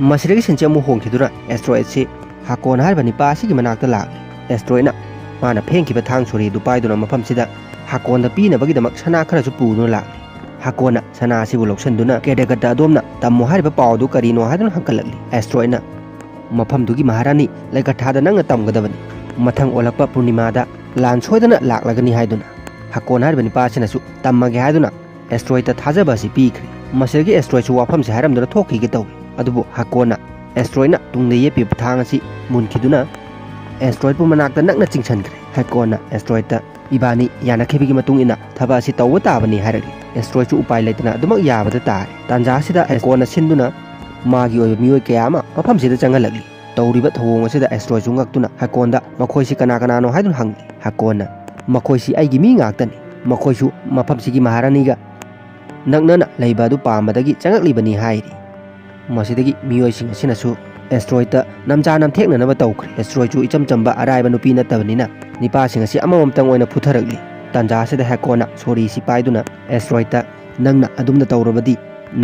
ꯃꯁꯤꯗꯒꯤ ꯁꯤꯟꯁꯤ ꯑꯃꯨꯛ ꯍꯣꯡꯈꯤꯗꯨꯅ ꯑꯦꯁꯇ꯭ꯔꯣꯏꯗ ꯑꯁꯤ ꯍꯀꯣꯟ ꯍꯥꯏꯔꯤꯕ ꯅꯤꯄꯥ ꯑꯁꯤꯒꯤ ꯃꯅꯥꯛꯇ ꯂꯥꯛꯂꯤ꯫ ꯑꯦꯁꯇ꯭ꯔꯣꯏꯗꯅ ꯃꯥꯅ ꯐꯦꯡꯈꯤꯕ ꯊꯥꯡ ꯁꯣꯔꯤ ꯑꯗꯨ ꯄꯥꯏꯗꯨꯅ ꯃꯐꯝꯁꯤꯗ ꯍꯀꯣꯟꯗ ꯄꯤꯅꯕꯒꯤꯗꯃꯛ ꯁꯅꯥ ꯈꯔꯁꯨ ꯄꯨꯗꯨꯅ ꯂꯥꯛꯂꯤ꯫ ꯍꯀꯣꯟꯅ ꯁꯅꯥ ꯑꯁꯤꯕꯨ ꯂꯧꯁꯤꯟꯗꯨꯅ ꯀꯦꯗꯦꯀꯠꯇ ꯑꯗꯣꯝꯅ ꯇꯝꯃꯨ ꯍꯥꯏꯔꯤꯕ ꯄꯥꯎ ꯑꯗꯨ ꯀꯔꯤꯅꯣ ꯍꯥꯏꯗꯨꯅ ꯍꯪꯒꯠꯂꯛꯂꯤ꯫ ꯑꯦꯁꯇ꯭ꯔꯣꯏꯗꯅ, "ꯃꯐꯝꯗꯨꯒꯤ ꯃꯍꯥꯔꯥꯅꯤ ꯂꯩꯒꯔꯊꯥꯗ ꯅꯪꯅ ꯇꯝꯒꯗꯕꯅꯤ꯫ ꯃꯊꯪ ꯑꯣꯜꯂꯛꯄ ꯄꯨꯔꯅꯤꯃꯥꯗ ꯂꯥꯟ ꯁꯣꯏꯗꯅ ꯂꯥꯛꯂꯒꯅꯤ" ꯍꯥꯏꯗꯨꯅ ꯍꯀꯣꯟ ꯍꯥꯏꯔꯤꯕ ꯅꯤꯄꯥ ꯑꯁꯤꯅꯁꯨ ꯇꯝꯃꯒꯦ ꯍꯥꯏꯗꯨꯅ ꯑꯦꯁꯇ꯭ꯔꯣꯏꯗꯇ ꯊꯥꯖꯕ ꯑꯁꯤ ꯄꯤꯈ꯭ꯔꯦ꯫ ꯃꯁꯤꯗꯒꯤ ꯑꯦꯁꯇ꯭ꯔꯣꯏꯗꯁꯨ ꯋꯥꯐꯝꯁꯤ ꯍꯥꯏꯔꯝꯗꯨꯅ ꯊꯣꯛꯈꯤꯒꯦ ꯇꯧꯏ꯫ ꯑꯗꯨꯕꯨ ꯍꯀꯣꯟꯅ ꯑꯦꯁꯇ꯭ꯔꯣꯏꯗꯅ ꯇꯨꯡꯗ ꯌꯦꯞꯄꯤꯕ ꯊꯥꯡ ꯑꯁꯤ ꯃꯨꯟꯈꯤꯗꯨꯅ ꯑꯦꯁꯇ꯭ꯔꯣꯏꯗꯄꯨ ꯃꯅꯥꯛꯇ ꯅꯛꯅ ꯆꯤꯡꯁꯤꯟꯈ꯭ꯔꯦ꯫ ꯍꯀꯣꯟꯅ ꯑꯦꯁꯇ꯭ꯔꯣꯏꯗꯇ ꯏꯕꯥꯅꯤ ꯌꯥꯅꯈꯤꯕꯒꯤ ꯃꯇꯨꯡ ꯏꯟꯅ ꯊꯕꯛ ꯑꯁꯤ ꯇꯧꯕ ꯇꯥꯕꯅꯤ" ꯍꯥꯏꯔꯛꯂꯤ꯫ ꯑꯦꯁꯇ꯭ꯔꯣꯏꯗꯁꯨ ꯎꯄꯥꯏ ꯂꯩꯇꯅ ꯑꯗꯨꯃꯛ ꯌꯥꯕꯗ ꯇꯥꯔꯦ꯫ ꯇꯥꯟꯖꯥ ꯑꯁꯤꯗ ꯍꯦꯀꯣꯟꯅ ꯁꯤꯟꯗꯨꯅ ꯃꯥꯒꯤ ꯑꯣꯏꯕ ꯃꯤꯑꯣꯏ ꯀꯌꯥ ꯑꯃ ꯃꯐꯝꯁꯤꯗ ꯆꯪꯍꯜꯂꯛꯂꯤ꯫ ꯇꯧꯔꯤꯕ ꯊꯧꯑꯣꯡ ꯑꯁꯤꯗ ꯑꯦꯁꯇ꯭ꯔꯣꯏꯗꯁꯨ ꯉꯛꯇꯨꯅ ꯍꯦꯀꯣꯟꯗ "ꯃꯈꯣꯏꯁꯤ ꯀꯅꯥ ꯀꯅꯥꯅꯣ?" ꯍꯥꯏꯗꯨꯅ ꯍꯪꯂꯤ꯫ ꯍꯦꯀꯣꯟꯅ "ꯃꯈꯣꯏꯁꯤ ꯑꯩꯒꯤ ꯃꯤ ꯉꯥꯛꯇꯅꯤ꯫ ꯃꯈꯣꯏꯁꯨ ꯃꯐꯝꯁꯤꯒꯤ ꯃꯍꯥꯔꯥꯅꯤꯒ ꯅꯛꯅꯅ ꯂꯩꯕ ꯑꯗꯨ ꯄꯥꯝꯕꯗꯒꯤ ꯆꯪꯂꯛꯂꯤꯕꯅꯤ" ꯍꯥꯏꯔꯤ꯫ ꯃꯁꯤꯗꯒꯤ ꯃꯤꯑꯣꯏꯁꯤꯡ ꯑꯁꯤꯅꯁꯨ ꯑꯦꯁꯇ꯭ꯔꯣꯏꯗꯇ ꯅꯝꯖꯥ ꯅꯝꯊꯦꯛꯅꯅꯕ ꯇꯧꯈ꯭ꯔꯦ꯫ ꯑꯦꯁꯇ꯭ꯔꯣꯏꯗꯁꯨ ꯏꯆꯝ ꯆꯝꯕ ꯑꯔꯥꯏꯕ ꯅꯨꯄꯤ ꯅꯠꯇꯕꯅꯤꯅ ꯅꯤꯄꯥꯁꯤꯡ ꯑꯁꯤ ꯑꯃꯃꯝꯇꯪ ꯑꯣꯏꯅ ꯐꯨꯊꯔꯛꯂꯤ꯫ ꯇꯥꯟꯖꯥ ꯑꯁꯤꯗ ꯍꯦꯀꯣꯟꯅ ꯁꯣꯔꯤ ꯁꯤ ꯄꯥꯏꯗꯨꯅ ꯑꯦꯁꯇ꯭ꯔꯣꯏꯗꯇ "ꯅꯪꯅ ꯑꯗꯨꯝꯅ ꯇꯧꯔꯕꯗꯤ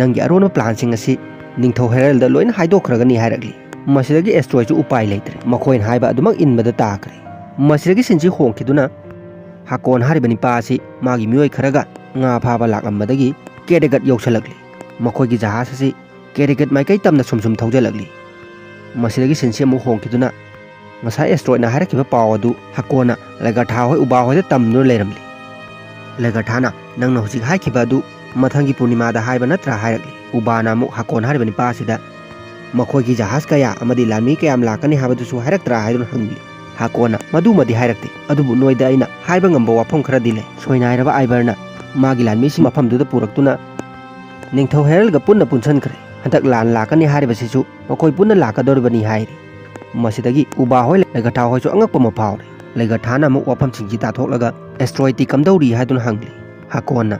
ꯅꯪꯒꯤ ꯑꯔꯣꯟꯕ ꯄ꯭ꯂꯥꯟꯁꯤꯡ ꯑꯁꯤ ꯅꯤꯡꯊꯧ ꯍꯦꯔꯜꯗ ꯂꯣꯏꯅ ꯍꯥꯏꯗꯣꯛꯈ꯭ꯔꯒꯅꯤ" ꯍꯥꯏꯔꯛꯂꯤ꯫ ꯃꯁꯤꯗꯒꯤ ꯑꯦꯁꯇ꯭ꯔꯣꯏꯗꯁꯨ ꯎꯄꯥꯏ ꯂꯩꯇ꯭ꯔꯦ꯫ ꯃꯈꯣꯏꯅ ꯍꯥꯏꯕ ꯑꯗꯨꯃꯛ ꯏꯟꯕꯗ ꯇꯥꯈ꯭ꯔꯦ꯫ ꯃꯁꯤꯗꯒꯤ ꯁꯤꯟꯁꯤ ꯍꯣꯡꯈꯤꯗꯨꯅ ꯍꯦꯀꯣꯟ ꯍꯥꯏꯔꯤꯕ ꯅꯤꯄꯥ ꯑꯁꯤ ꯃꯥꯒꯤ ꯃꯤꯑꯣꯏ ꯈꯔꯒ ꯉꯥ ꯐꯥꯕ ꯂꯥꯛꯂꯝꯕꯗꯒꯤ ꯀꯦꯔꯦꯒꯠ ꯌꯧꯁꯜꯂꯛꯂꯤ꯫ ꯃꯈꯣꯏꯒꯤ ꯖꯍꯥꯖ ꯑꯁꯤ ꯀꯦꯔꯦꯒꯠ ꯃꯥꯏꯀꯩ ꯇꯝꯅ ꯁꯨꯝ ꯁꯨꯝ ꯊꯧꯖꯜꯂꯛꯂꯤ꯫ ꯃꯁꯤꯗꯒꯤ ꯁꯤꯟꯁꯤ ꯑꯃꯨꯛ ꯍꯣꯡꯈꯤꯗꯨꯅ ꯉꯁꯥꯏ ꯑꯦꯁꯇ꯭ꯔꯣꯏꯗꯅ ꯍꯥꯏꯔꯛꯈꯤꯕ ꯄꯥꯎ ꯑꯗꯨ ꯍꯦꯀꯣꯟꯅ ꯂꯦꯒꯔꯊꯥ ꯍꯣꯏ ꯎꯕꯥ ꯍꯣꯏꯗ ꯇꯝꯗꯨꯅ ꯂꯩꯔꯝꯂꯤ꯫ ꯂꯦꯒꯔꯊꯥꯅ "ꯅꯪꯅ ꯍꯧꯖꯤꯛ ꯍꯥꯏꯈꯤꯕ ꯑꯗꯨ ꯃꯊꯪꯒꯤ ꯄꯨꯔꯅꯤꯃꯥꯗ ꯍꯥꯏꯕ ꯅꯠꯇ꯭ꯔꯥ?" ꯍꯥꯏꯔꯛꯂꯤ꯫ ꯎꯕꯥꯅ ꯑꯃꯨꯛ ꯍꯦꯀꯣꯟ ꯍꯥꯏꯔꯤꯕ ꯅꯤꯄꯥ ꯑꯁꯤꯗ "ꯃꯈꯣꯏꯒꯤ ꯖꯍꯥꯖ ꯀꯌꯥ ꯑꯃꯗꯤ ꯂꯥꯟꯃꯤ ꯀꯌꯥꯝ ꯂꯥꯛꯀꯅꯤ ꯍꯥꯏꯕꯗꯨꯁꯨ ꯍꯥꯏꯔꯛꯇ꯭ꯔꯥ?" ꯍꯥꯏꯗꯨꯅ ꯍꯪꯂꯤ꯫ ꯍꯦꯀꯣꯟꯅ "ꯃꯗꯨꯃꯗꯤ ꯍꯥꯏꯔꯛꯇꯦ, ꯑꯗꯨꯕꯨ ꯅꯣꯏꯗ ꯑꯩꯅ ꯍꯥꯏꯕ ꯉꯝꯕ ꯋꯥꯐꯝ ꯈꯔꯗꯤ ꯂꯩ꯫ ꯁꯣꯏꯅꯥꯏꯔꯕ ꯑꯥꯏꯕꯔꯅ ꯃꯥꯒꯤ ꯂꯥꯟꯃꯤꯁꯤꯡ ꯃꯐꯝꯗꯨꯗ ꯄꯨꯔꯛꯇꯨꯅ ꯅꯤꯡꯊꯧ ꯍꯦꯔꯜꯒ ꯄꯨꯟꯅ ꯄꯨꯟꯁꯤꯟꯈ꯭ꯔꯦ꯫ ꯍꯟꯗꯛ ꯂꯥꯟ ꯂꯥꯛꯀꯅꯤ ꯍꯥꯏꯔꯤꯕꯁꯤꯁꯨ ꯃꯈꯣꯏ ꯄꯨꯟꯅ ꯂꯥꯛꯀꯗꯧꯔꯤꯕꯅꯤ" ꯍꯥꯏꯔꯤ꯫ ꯃꯁꯤꯗꯒꯤ ꯎꯕꯥ ꯍꯣꯏ ꯂꯦꯒꯔꯊꯥ ꯍꯣꯏꯁꯨ ꯑꯉꯛꯄ ꯑꯃ ꯐꯥꯎꯔꯦ꯫ ꯂꯦꯒꯔꯊꯥꯅ ꯑꯃꯨꯛ ꯋꯥꯐꯝꯁꯤꯡꯁꯤ ꯇꯥꯊꯣꯛꯂꯒ "ꯑꯦꯁꯇ꯭ꯔꯣꯏꯗꯇꯤ ꯀꯝꯗꯧꯔꯤ?" ꯍꯥꯏꯗꯨꯅ ꯍꯪꯂꯤ꯫ ꯍꯦꯀꯣꯟꯅ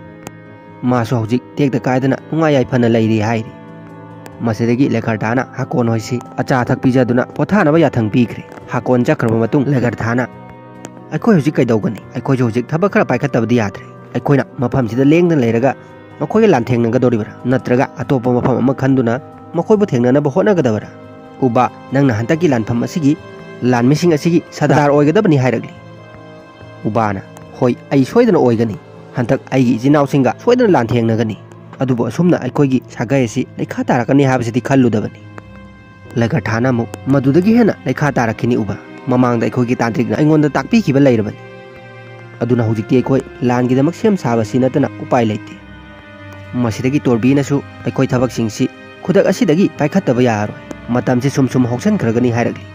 "ꯃꯥꯁꯨ ꯍꯧꯖꯤꯛ ꯇꯦꯛꯇ ꯀꯥꯏꯗꯅ ꯅꯨꯡꯉꯥꯏ ꯌꯥꯏꯐꯅ ꯂꯩꯔꯤ" ꯍꯥꯏꯔꯤ꯫ ꯃꯁꯤꯗꯒꯤ ꯂꯦꯒꯔꯊꯥꯅ ꯍꯦꯀꯣꯟ ꯍꯣꯏꯁꯤ ꯑꯆꯥ ꯑꯊꯛ ꯄꯤꯖꯗꯨꯅ ꯄꯣꯊꯥꯅꯕ ꯌꯥꯊꯪ ꯄꯤꯈ꯭ꯔꯦ꯫ ꯍꯦꯀꯣꯟ ꯆꯠꯈ꯭ꯔꯕ ꯃꯇꯨꯡ ꯂꯦꯒꯔꯊꯥꯅ "ꯑꯩꯈꯣꯏ ꯍꯧꯖꯤꯛ ꯀꯩꯗꯧꯒꯅꯤ? ꯑꯩꯈꯣꯏꯁꯨ ꯍꯧꯖꯤꯛ ꯊꯕꯛ ꯈꯔ ꯄꯥꯏꯈꯠꯇꯕꯗꯤ ꯌꯥꯗ꯭ꯔꯦ꯫ ꯑꯩꯈꯣꯏꯅ ꯃꯐꯝꯁꯤꯗ ꯂꯦꯡꯗꯅ ꯂꯩꯔꯒ ꯃꯈꯣꯏꯒ ꯂꯥꯟꯊꯦꯡꯅꯒꯗꯧꯔꯤꯕ꯭ꯔꯥ? ꯅꯠꯇ꯭ꯔꯒ ꯑꯇꯣꯞꯄ ꯃꯐꯝ ꯑꯃ ꯈꯟꯗꯨꯅ ꯃꯈꯣꯏꯕꯨ ꯊꯦꯡꯅꯅꯕ ꯍꯣꯠꯅꯒꯗꯕꯔꯥ? ꯎꯕꯥ, ꯅꯪꯅ ꯍꯟꯗꯛꯀꯤ ꯂꯥꯟꯐꯝ ꯑꯁꯤꯒꯤ ꯂꯥꯟꯃꯤꯁꯤꯡ ꯑꯁꯤꯒꯤ ꯁꯔꯗꯥꯔ ꯑꯣꯏꯒꯗꯕꯅꯤ" ꯍꯥꯏꯔꯛꯂꯤ꯫ ꯎꯕꯥꯅ "ꯍꯣꯏ, ꯑꯩ ꯁꯣꯏꯗꯅ ꯑꯣꯏꯒꯅꯤ꯫ ꯍꯟꯗꯛ ꯑꯩꯒꯤ ꯏꯆꯤꯟ ꯏꯅꯥꯎꯁꯤꯡꯒ ꯁꯣꯏꯗꯅ ꯂꯥꯟꯊꯦꯡꯅꯒꯅꯤ꯫ ꯑꯗꯨꯕꯨ ꯑꯁꯨꯝꯅ ꯑꯩꯈꯣꯏꯒꯤ ꯁꯥꯒꯩ ꯑꯁꯤ ꯂꯩꯈꯥ ꯇꯥꯔꯛꯀꯅꯤ ꯍꯥꯏꯕꯁꯤꯗꯤ ꯈꯜꯂꯨꯗꯕꯅꯤ"꯫ ꯂꯦꯒꯔꯊꯥꯅ ꯑꯃꯨꯛ "ꯃꯗꯨꯗꯒꯤ ꯍꯦꯟꯅ ꯂꯩꯈꯥ ꯇꯥꯔꯛꯈꯤꯅꯤ ꯎꯕꯥ꯫ ꯃꯃꯥꯡꯗ ꯑꯩꯈꯣꯏꯒꯤ ꯇꯥꯟꯇ꯭ꯔꯤꯛꯅ ꯑꯩꯉꯣꯟꯗ ꯇꯥꯛꯄꯤꯈꯤꯕ ꯂꯩꯔꯕꯅꯤ꯫ ꯑꯗꯨꯅ ꯍꯧꯖꯤꯛꯇꯤ ꯑꯩꯈꯣꯏ ꯂꯥꯟꯒꯤꯗꯃꯛ ꯁꯦꯝ ꯁꯥꯕꯁꯤ ꯅꯠꯇꯅ ꯎꯄꯥꯏ ꯂꯩꯇꯦ"꯫ ꯃꯁꯤꯗꯒꯤ ꯇꯣꯔꯕꯤꯅꯁꯨ "ꯑꯩꯈꯣꯏ ꯊꯕꯛꯁꯤꯡꯁꯤ ꯈꯨꯗꯛ ꯑꯁꯤꯗꯒꯤ ꯄꯥꯏꯈꯠꯇꯕ ꯌꯥꯔꯔꯣꯏ꯫ ꯃꯇꯝꯁꯤ ꯁꯨꯝ ꯁꯨꯝ ꯍꯧꯁꯤꯟꯈ꯭ꯔꯒꯅꯤ" ꯍꯥꯏꯔꯛꯂꯤ꯫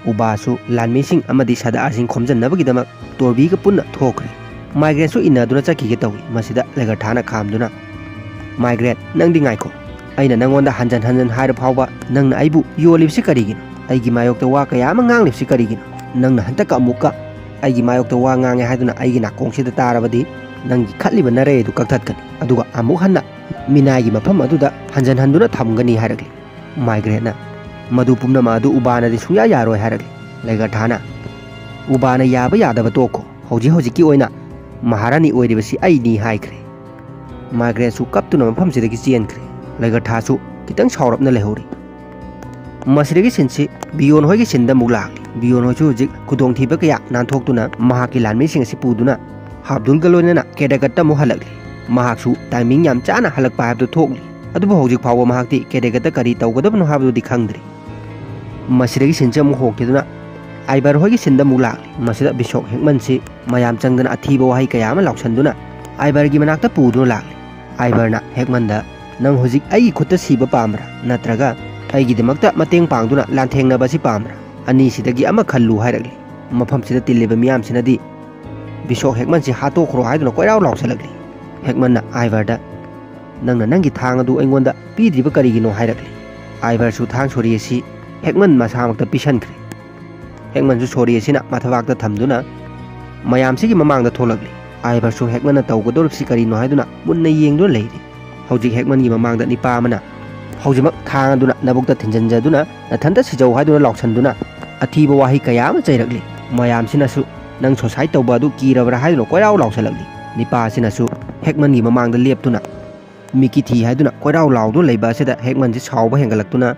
ꯎꯕꯥꯁꯨ ꯂꯥꯟꯃꯤꯁꯤꯡ ꯑꯃꯗꯤ ꯁꯗꯥꯔꯁꯤꯡ ꯈꯣꯝꯖꯤꯟꯅꯕꯒꯤꯗꯃꯛ ꯇꯣꯔꯕꯤꯒ ꯄꯨꯟꯅ ꯊꯣꯛꯈ꯭ꯔꯦ꯫ ꯃꯥꯏꯒ꯭ꯔꯦꯠꯁꯨ ꯏꯟꯅꯗꯨꯅ ꯆꯠꯈꯤꯒꯦ ꯇꯧꯏ꯫ ꯃꯁꯤꯗ ꯂꯩꯒꯔꯊꯥꯅ ꯈꯥꯝꯗꯨꯅ, "ꯃꯥꯏꯒ꯭ꯔꯦꯠ, ꯅꯪꯗꯤ ꯉꯥꯏꯈꯣ꯫ ꯑꯩꯅ ꯅꯪꯉꯣꯟꯗ ꯍꯟꯖꯟ ꯍꯟꯖꯟ ꯍꯥꯏꯔ ꯐꯥꯎꯕ ꯅꯪꯅ ꯑꯩꯕꯨ ꯌꯣꯜꯂꯤꯕꯁꯤ ꯀꯔꯤꯒꯤꯅꯣ? ꯑꯩꯒꯤ ꯃꯥꯌꯣꯛꯇ ꯋꯥ ꯀꯌꯥ ꯑꯃ ꯉꯥꯡꯂꯤꯕꯁꯤ ꯀꯔꯤꯒꯤꯅꯣ? ꯅꯪꯅ ꯍꯟꯗꯛꯀ ꯑꯃꯨꯛꯀ ꯑꯩꯒꯤ ꯃꯥꯌꯣꯛꯇ ꯋꯥ ꯉꯥꯡꯉꯦ ꯍꯥꯏꯗꯨꯅ ꯑꯩꯒꯤ ꯅꯥꯀꯣꯡꯁꯤꯗ ꯇꯥꯔꯕꯗꯤ ꯅꯪꯒꯤ ꯈꯠꯂꯤꯕ ꯅꯔꯩ ꯑꯗꯨ ꯀꯛꯊꯠꯀꯅꯤ꯫ ꯑꯗꯨꯒ ꯑꯃꯨꯛ ꯍꯟꯅ ꯃꯤꯅꯥꯏꯒꯤ ꯃꯐꯝ ꯑꯗꯨꯗ ꯍꯟꯖꯟ ꯍꯟꯗꯨꯅ ꯊꯝꯒꯅꯤ" ꯍꯥꯏꯔꯛꯂꯤ꯫ ꯃꯥꯏꯒ꯭ꯔꯦꯠꯅ, "ꯃꯗꯨ ꯄꯨꯝꯅꯃꯛ ꯑꯗꯨ ꯎꯕꯥꯅꯗꯤ ꯁꯨꯡꯌꯥ ꯌꯥꯔꯣꯏ" ꯍꯥꯏꯔꯛꯂꯤ꯫ ꯂꯩꯒꯔꯊꯥꯅ, "ꯎꯕꯥꯅ ꯌꯥꯕ ꯌꯥꯗꯕ ꯇꯣꯛꯈꯣ꯫ ꯍꯧꯖꯤꯛ ꯍꯧꯖꯤꯛꯀꯤ ꯑꯣꯏꯅ ꯃꯍꯥꯔꯥꯅꯤ ꯑꯣꯏꯔꯤꯕꯁꯤ ꯑꯩꯅꯤ" ꯍꯥꯏꯈ꯭ꯔꯦ꯫ ꯃꯥꯏꯒ꯭ꯔꯦꯠꯁꯨ ꯀꯞꯇꯨꯅ ꯃꯐꯝꯁꯤꯗꯒꯤ ꯆꯦꯟꯈ꯭ꯔꯦ꯫ ꯂꯩꯒꯔꯊꯥꯁꯨ ꯈꯤꯇꯪ ꯁꯥꯎꯔꯞꯅ ꯂꯩꯍꯧꯔꯤ꯫ ꯃꯁꯤꯗꯒꯤ ꯁꯤꯟꯁꯤ ꯕꯤꯌꯣꯟ ꯍꯣꯏꯒꯤ ꯁꯤꯟꯗ ꯑꯃꯨꯛ ꯂꯥꯛꯂꯤ꯫ ꯕꯤꯌꯣꯟ ꯍꯣꯏꯁꯨ ꯍꯧꯖꯤꯛ ꯈꯨꯗꯣꯡꯊꯤꯕ ꯀꯌꯥ ꯅꯥꯟꯊꯣꯛꯇꯨꯅ ꯃꯍꯥꯛꯀꯤ ꯂꯥꯟꯃꯤꯁꯤꯡ ꯑꯁꯤ ꯄꯨꯗꯨꯅ ꯍꯥꯕꯗꯨꯜꯒ ꯂꯣꯏꯅꯅ ꯀꯦꯗꯥꯒꯠꯇ ꯑꯃꯨꯛ ꯍꯜꯂꯛꯂꯤ꯫ ꯃꯍꯥꯛꯁꯨ ꯇꯥꯏꯃꯤꯡ ꯌꯥꯝ ꯆꯥꯅ ꯍꯜꯂꯛꯄ ꯍꯥꯏꯕꯗꯨ ꯊꯣꯛꯂꯤ꯫ ꯑꯗꯨꯕꯨ ꯍꯧꯖꯤꯛ ꯐꯥꯎꯕ ꯃꯍꯥꯛꯇꯤ ꯀꯦꯗꯥꯒꯠꯇ ꯀꯔꯤ ꯇꯧꯒꯗꯕꯅꯣ ꯍꯥꯏꯕꯗꯨꯗꯤ ꯈꯪꯗ꯭ꯔꯤ꯫ ꯃꯁꯤꯗꯒꯤ ꯁꯤꯟꯁꯤ ꯑꯃꯨꯛ ꯍꯣꯡꯈꯤꯗꯨꯅ ꯑꯥꯏꯕꯔ ꯍꯣꯏꯒꯤ ꯁꯤꯟꯗ ꯑꯃꯨꯛ ꯂꯥꯛꯂꯤ꯫ ꯃꯁꯤꯗ ꯕꯤꯁꯣꯛ ꯍꯦꯛꯃꯟꯁꯤ ꯃꯌꯥꯝ ꯆꯪꯗꯅ ꯑꯊꯤꯕ ꯋꯥꯍꯩ ꯀꯌꯥ ꯑꯃ ꯂꯥꯎꯁꯟꯗꯨꯅ ꯑꯥꯏꯕꯔꯒꯤ ꯃꯅꯥꯛꯇ ꯄꯨꯗꯨꯅ ꯂꯥꯛꯂꯤ꯫ ꯑꯥꯏꯕꯔꯅ ꯍꯦꯛꯃꯟꯗ, "ꯅꯪ ꯍꯧꯖꯤꯛ ꯑꯩꯒꯤ ꯈꯨꯠꯇ ꯁꯤꯕ ꯄꯥꯝꯕ꯭ꯔꯥ, ꯅꯠꯇ꯭ꯔꯒ ꯑꯩꯒꯤꯗꯃꯛꯇ ꯃꯇꯦꯡ ꯄꯥꯡꯗꯨꯅ ꯂꯥꯟꯊꯦꯡꯅꯕ ꯑꯁꯤ ꯄꯥꯝꯕ꯭ꯔꯥ? ꯑꯅꯤꯁꯤꯗꯒꯤ ꯑꯃ ꯈꯜꯂꯨ" ꯍꯥꯏꯔꯛꯂꯤ꯫ ꯃꯐꯝꯁꯤꯗ ꯇꯤꯜꯂꯤꯕ ꯃꯤꯌꯥꯝꯁꯤꯅꯗꯤ, "ꯕꯤꯁꯣꯛ ꯍꯦꯛꯃꯟꯁꯤ ꯍꯥꯠꯇꯣꯛꯈ꯭ꯔꯣ" ꯍꯥꯏꯗꯨꯅ ꯀꯣꯏꯔꯥꯎ ꯂꯥꯎꯁꯜꯂꯛꯂꯤ꯫ ꯍꯦꯛꯃꯟꯅ ꯑꯥꯏꯕꯔꯗ, "ꯅꯪꯅ ꯅꯪꯒꯤ ꯊꯥꯡ ꯑꯗꯨ ꯑꯩꯉꯣꯟꯗ ꯄꯤꯗ꯭ꯔꯤꯕ ꯀꯔꯤꯒꯤꯅꯣ?" ꯍꯥꯏꯔꯛꯂꯤ꯫ ꯑꯥꯏꯕꯔꯁꯨ ꯊꯥꯡ ꯁꯣꯔꯤ ꯑꯁꯤ ꯍꯦꯛꯃꯟ ꯃꯁꯥꯃꯛꯇ ꯄꯤꯁꯟꯈ꯭ꯔꯦ꯫ ꯍꯦꯛꯃꯟꯁꯨ ꯁꯣꯔꯤ ꯑꯁꯤꯅ ꯃꯊꯕꯥꯛꯇ ꯊꯝꯗꯨꯅ ꯃꯌꯥꯝꯁꯤꯒꯤ ꯃꯃꯥꯡꯗ ꯊꯣꯛꯂꯛꯂꯤ꯫ ꯑꯥꯏꯕꯔꯁꯨ ꯍꯦꯛꯃꯟꯅ ꯇꯧꯒꯗꯧꯔꯤꯕꯁꯤ ꯀꯔꯤꯅꯣ ꯍꯥꯏꯗꯨꯅ ꯃꯨꯟꯅ ꯌꯦꯡꯗꯨꯅ ꯂꯩꯔꯤ꯫ ꯍꯧꯖꯤꯛ ꯍꯦꯛꯃꯟꯒꯤ ꯃꯃꯥꯡꯗ ꯅꯤꯄꯥ ꯑꯃꯅ ꯍꯧꯖꯤꯛꯃꯛ ꯊꯥꯡ ꯑꯗꯨꯅ ꯅꯕꯨꯛꯇ ꯊꯤꯟꯖꯤꯟꯖꯗꯨꯅ ꯅꯊꯟꯇ ꯁꯤꯖꯧ ꯍꯥꯏꯗꯨꯅ ꯂꯥꯎꯁꯟꯗꯨꯅ ꯑꯊꯤꯕ ꯋꯥꯍꯩ ꯀꯌꯥ ꯑꯃ ꯆꯩꯔꯛꯂꯤ꯫ ꯃꯌꯥꯝꯁꯤꯅꯁꯨ, "ꯅꯪ ꯁꯣꯁꯥꯏꯠ ꯇꯧꯕ ꯑꯗꯨ ꯀꯤꯔꯕ꯭ꯔꯥ?" ꯍꯥꯏꯗꯨꯅ ꯀꯣꯏꯔꯥꯎ ꯂꯥꯎꯁꯜꯂꯛꯂꯤ꯫ ꯅꯤꯄꯥ ꯑꯁꯤꯅꯁꯨ ꯍꯦꯛꯃꯟꯒꯤ ꯃꯃꯥꯡꯗ ꯂꯦꯞꯇꯨꯅ ꯃꯤꯀꯤ ꯊꯤ ꯍꯥꯏꯗꯨꯅ ꯀꯣꯏꯔꯥꯎ ꯂꯥꯎꯗꯨꯅ ꯂꯩꯕ ꯑꯁꯤꯗ ꯍꯦꯛꯃꯟꯁꯤ ꯁꯥꯎꯕ ꯍꯦꯟꯒꯠꯂꯛꯇꯨꯅ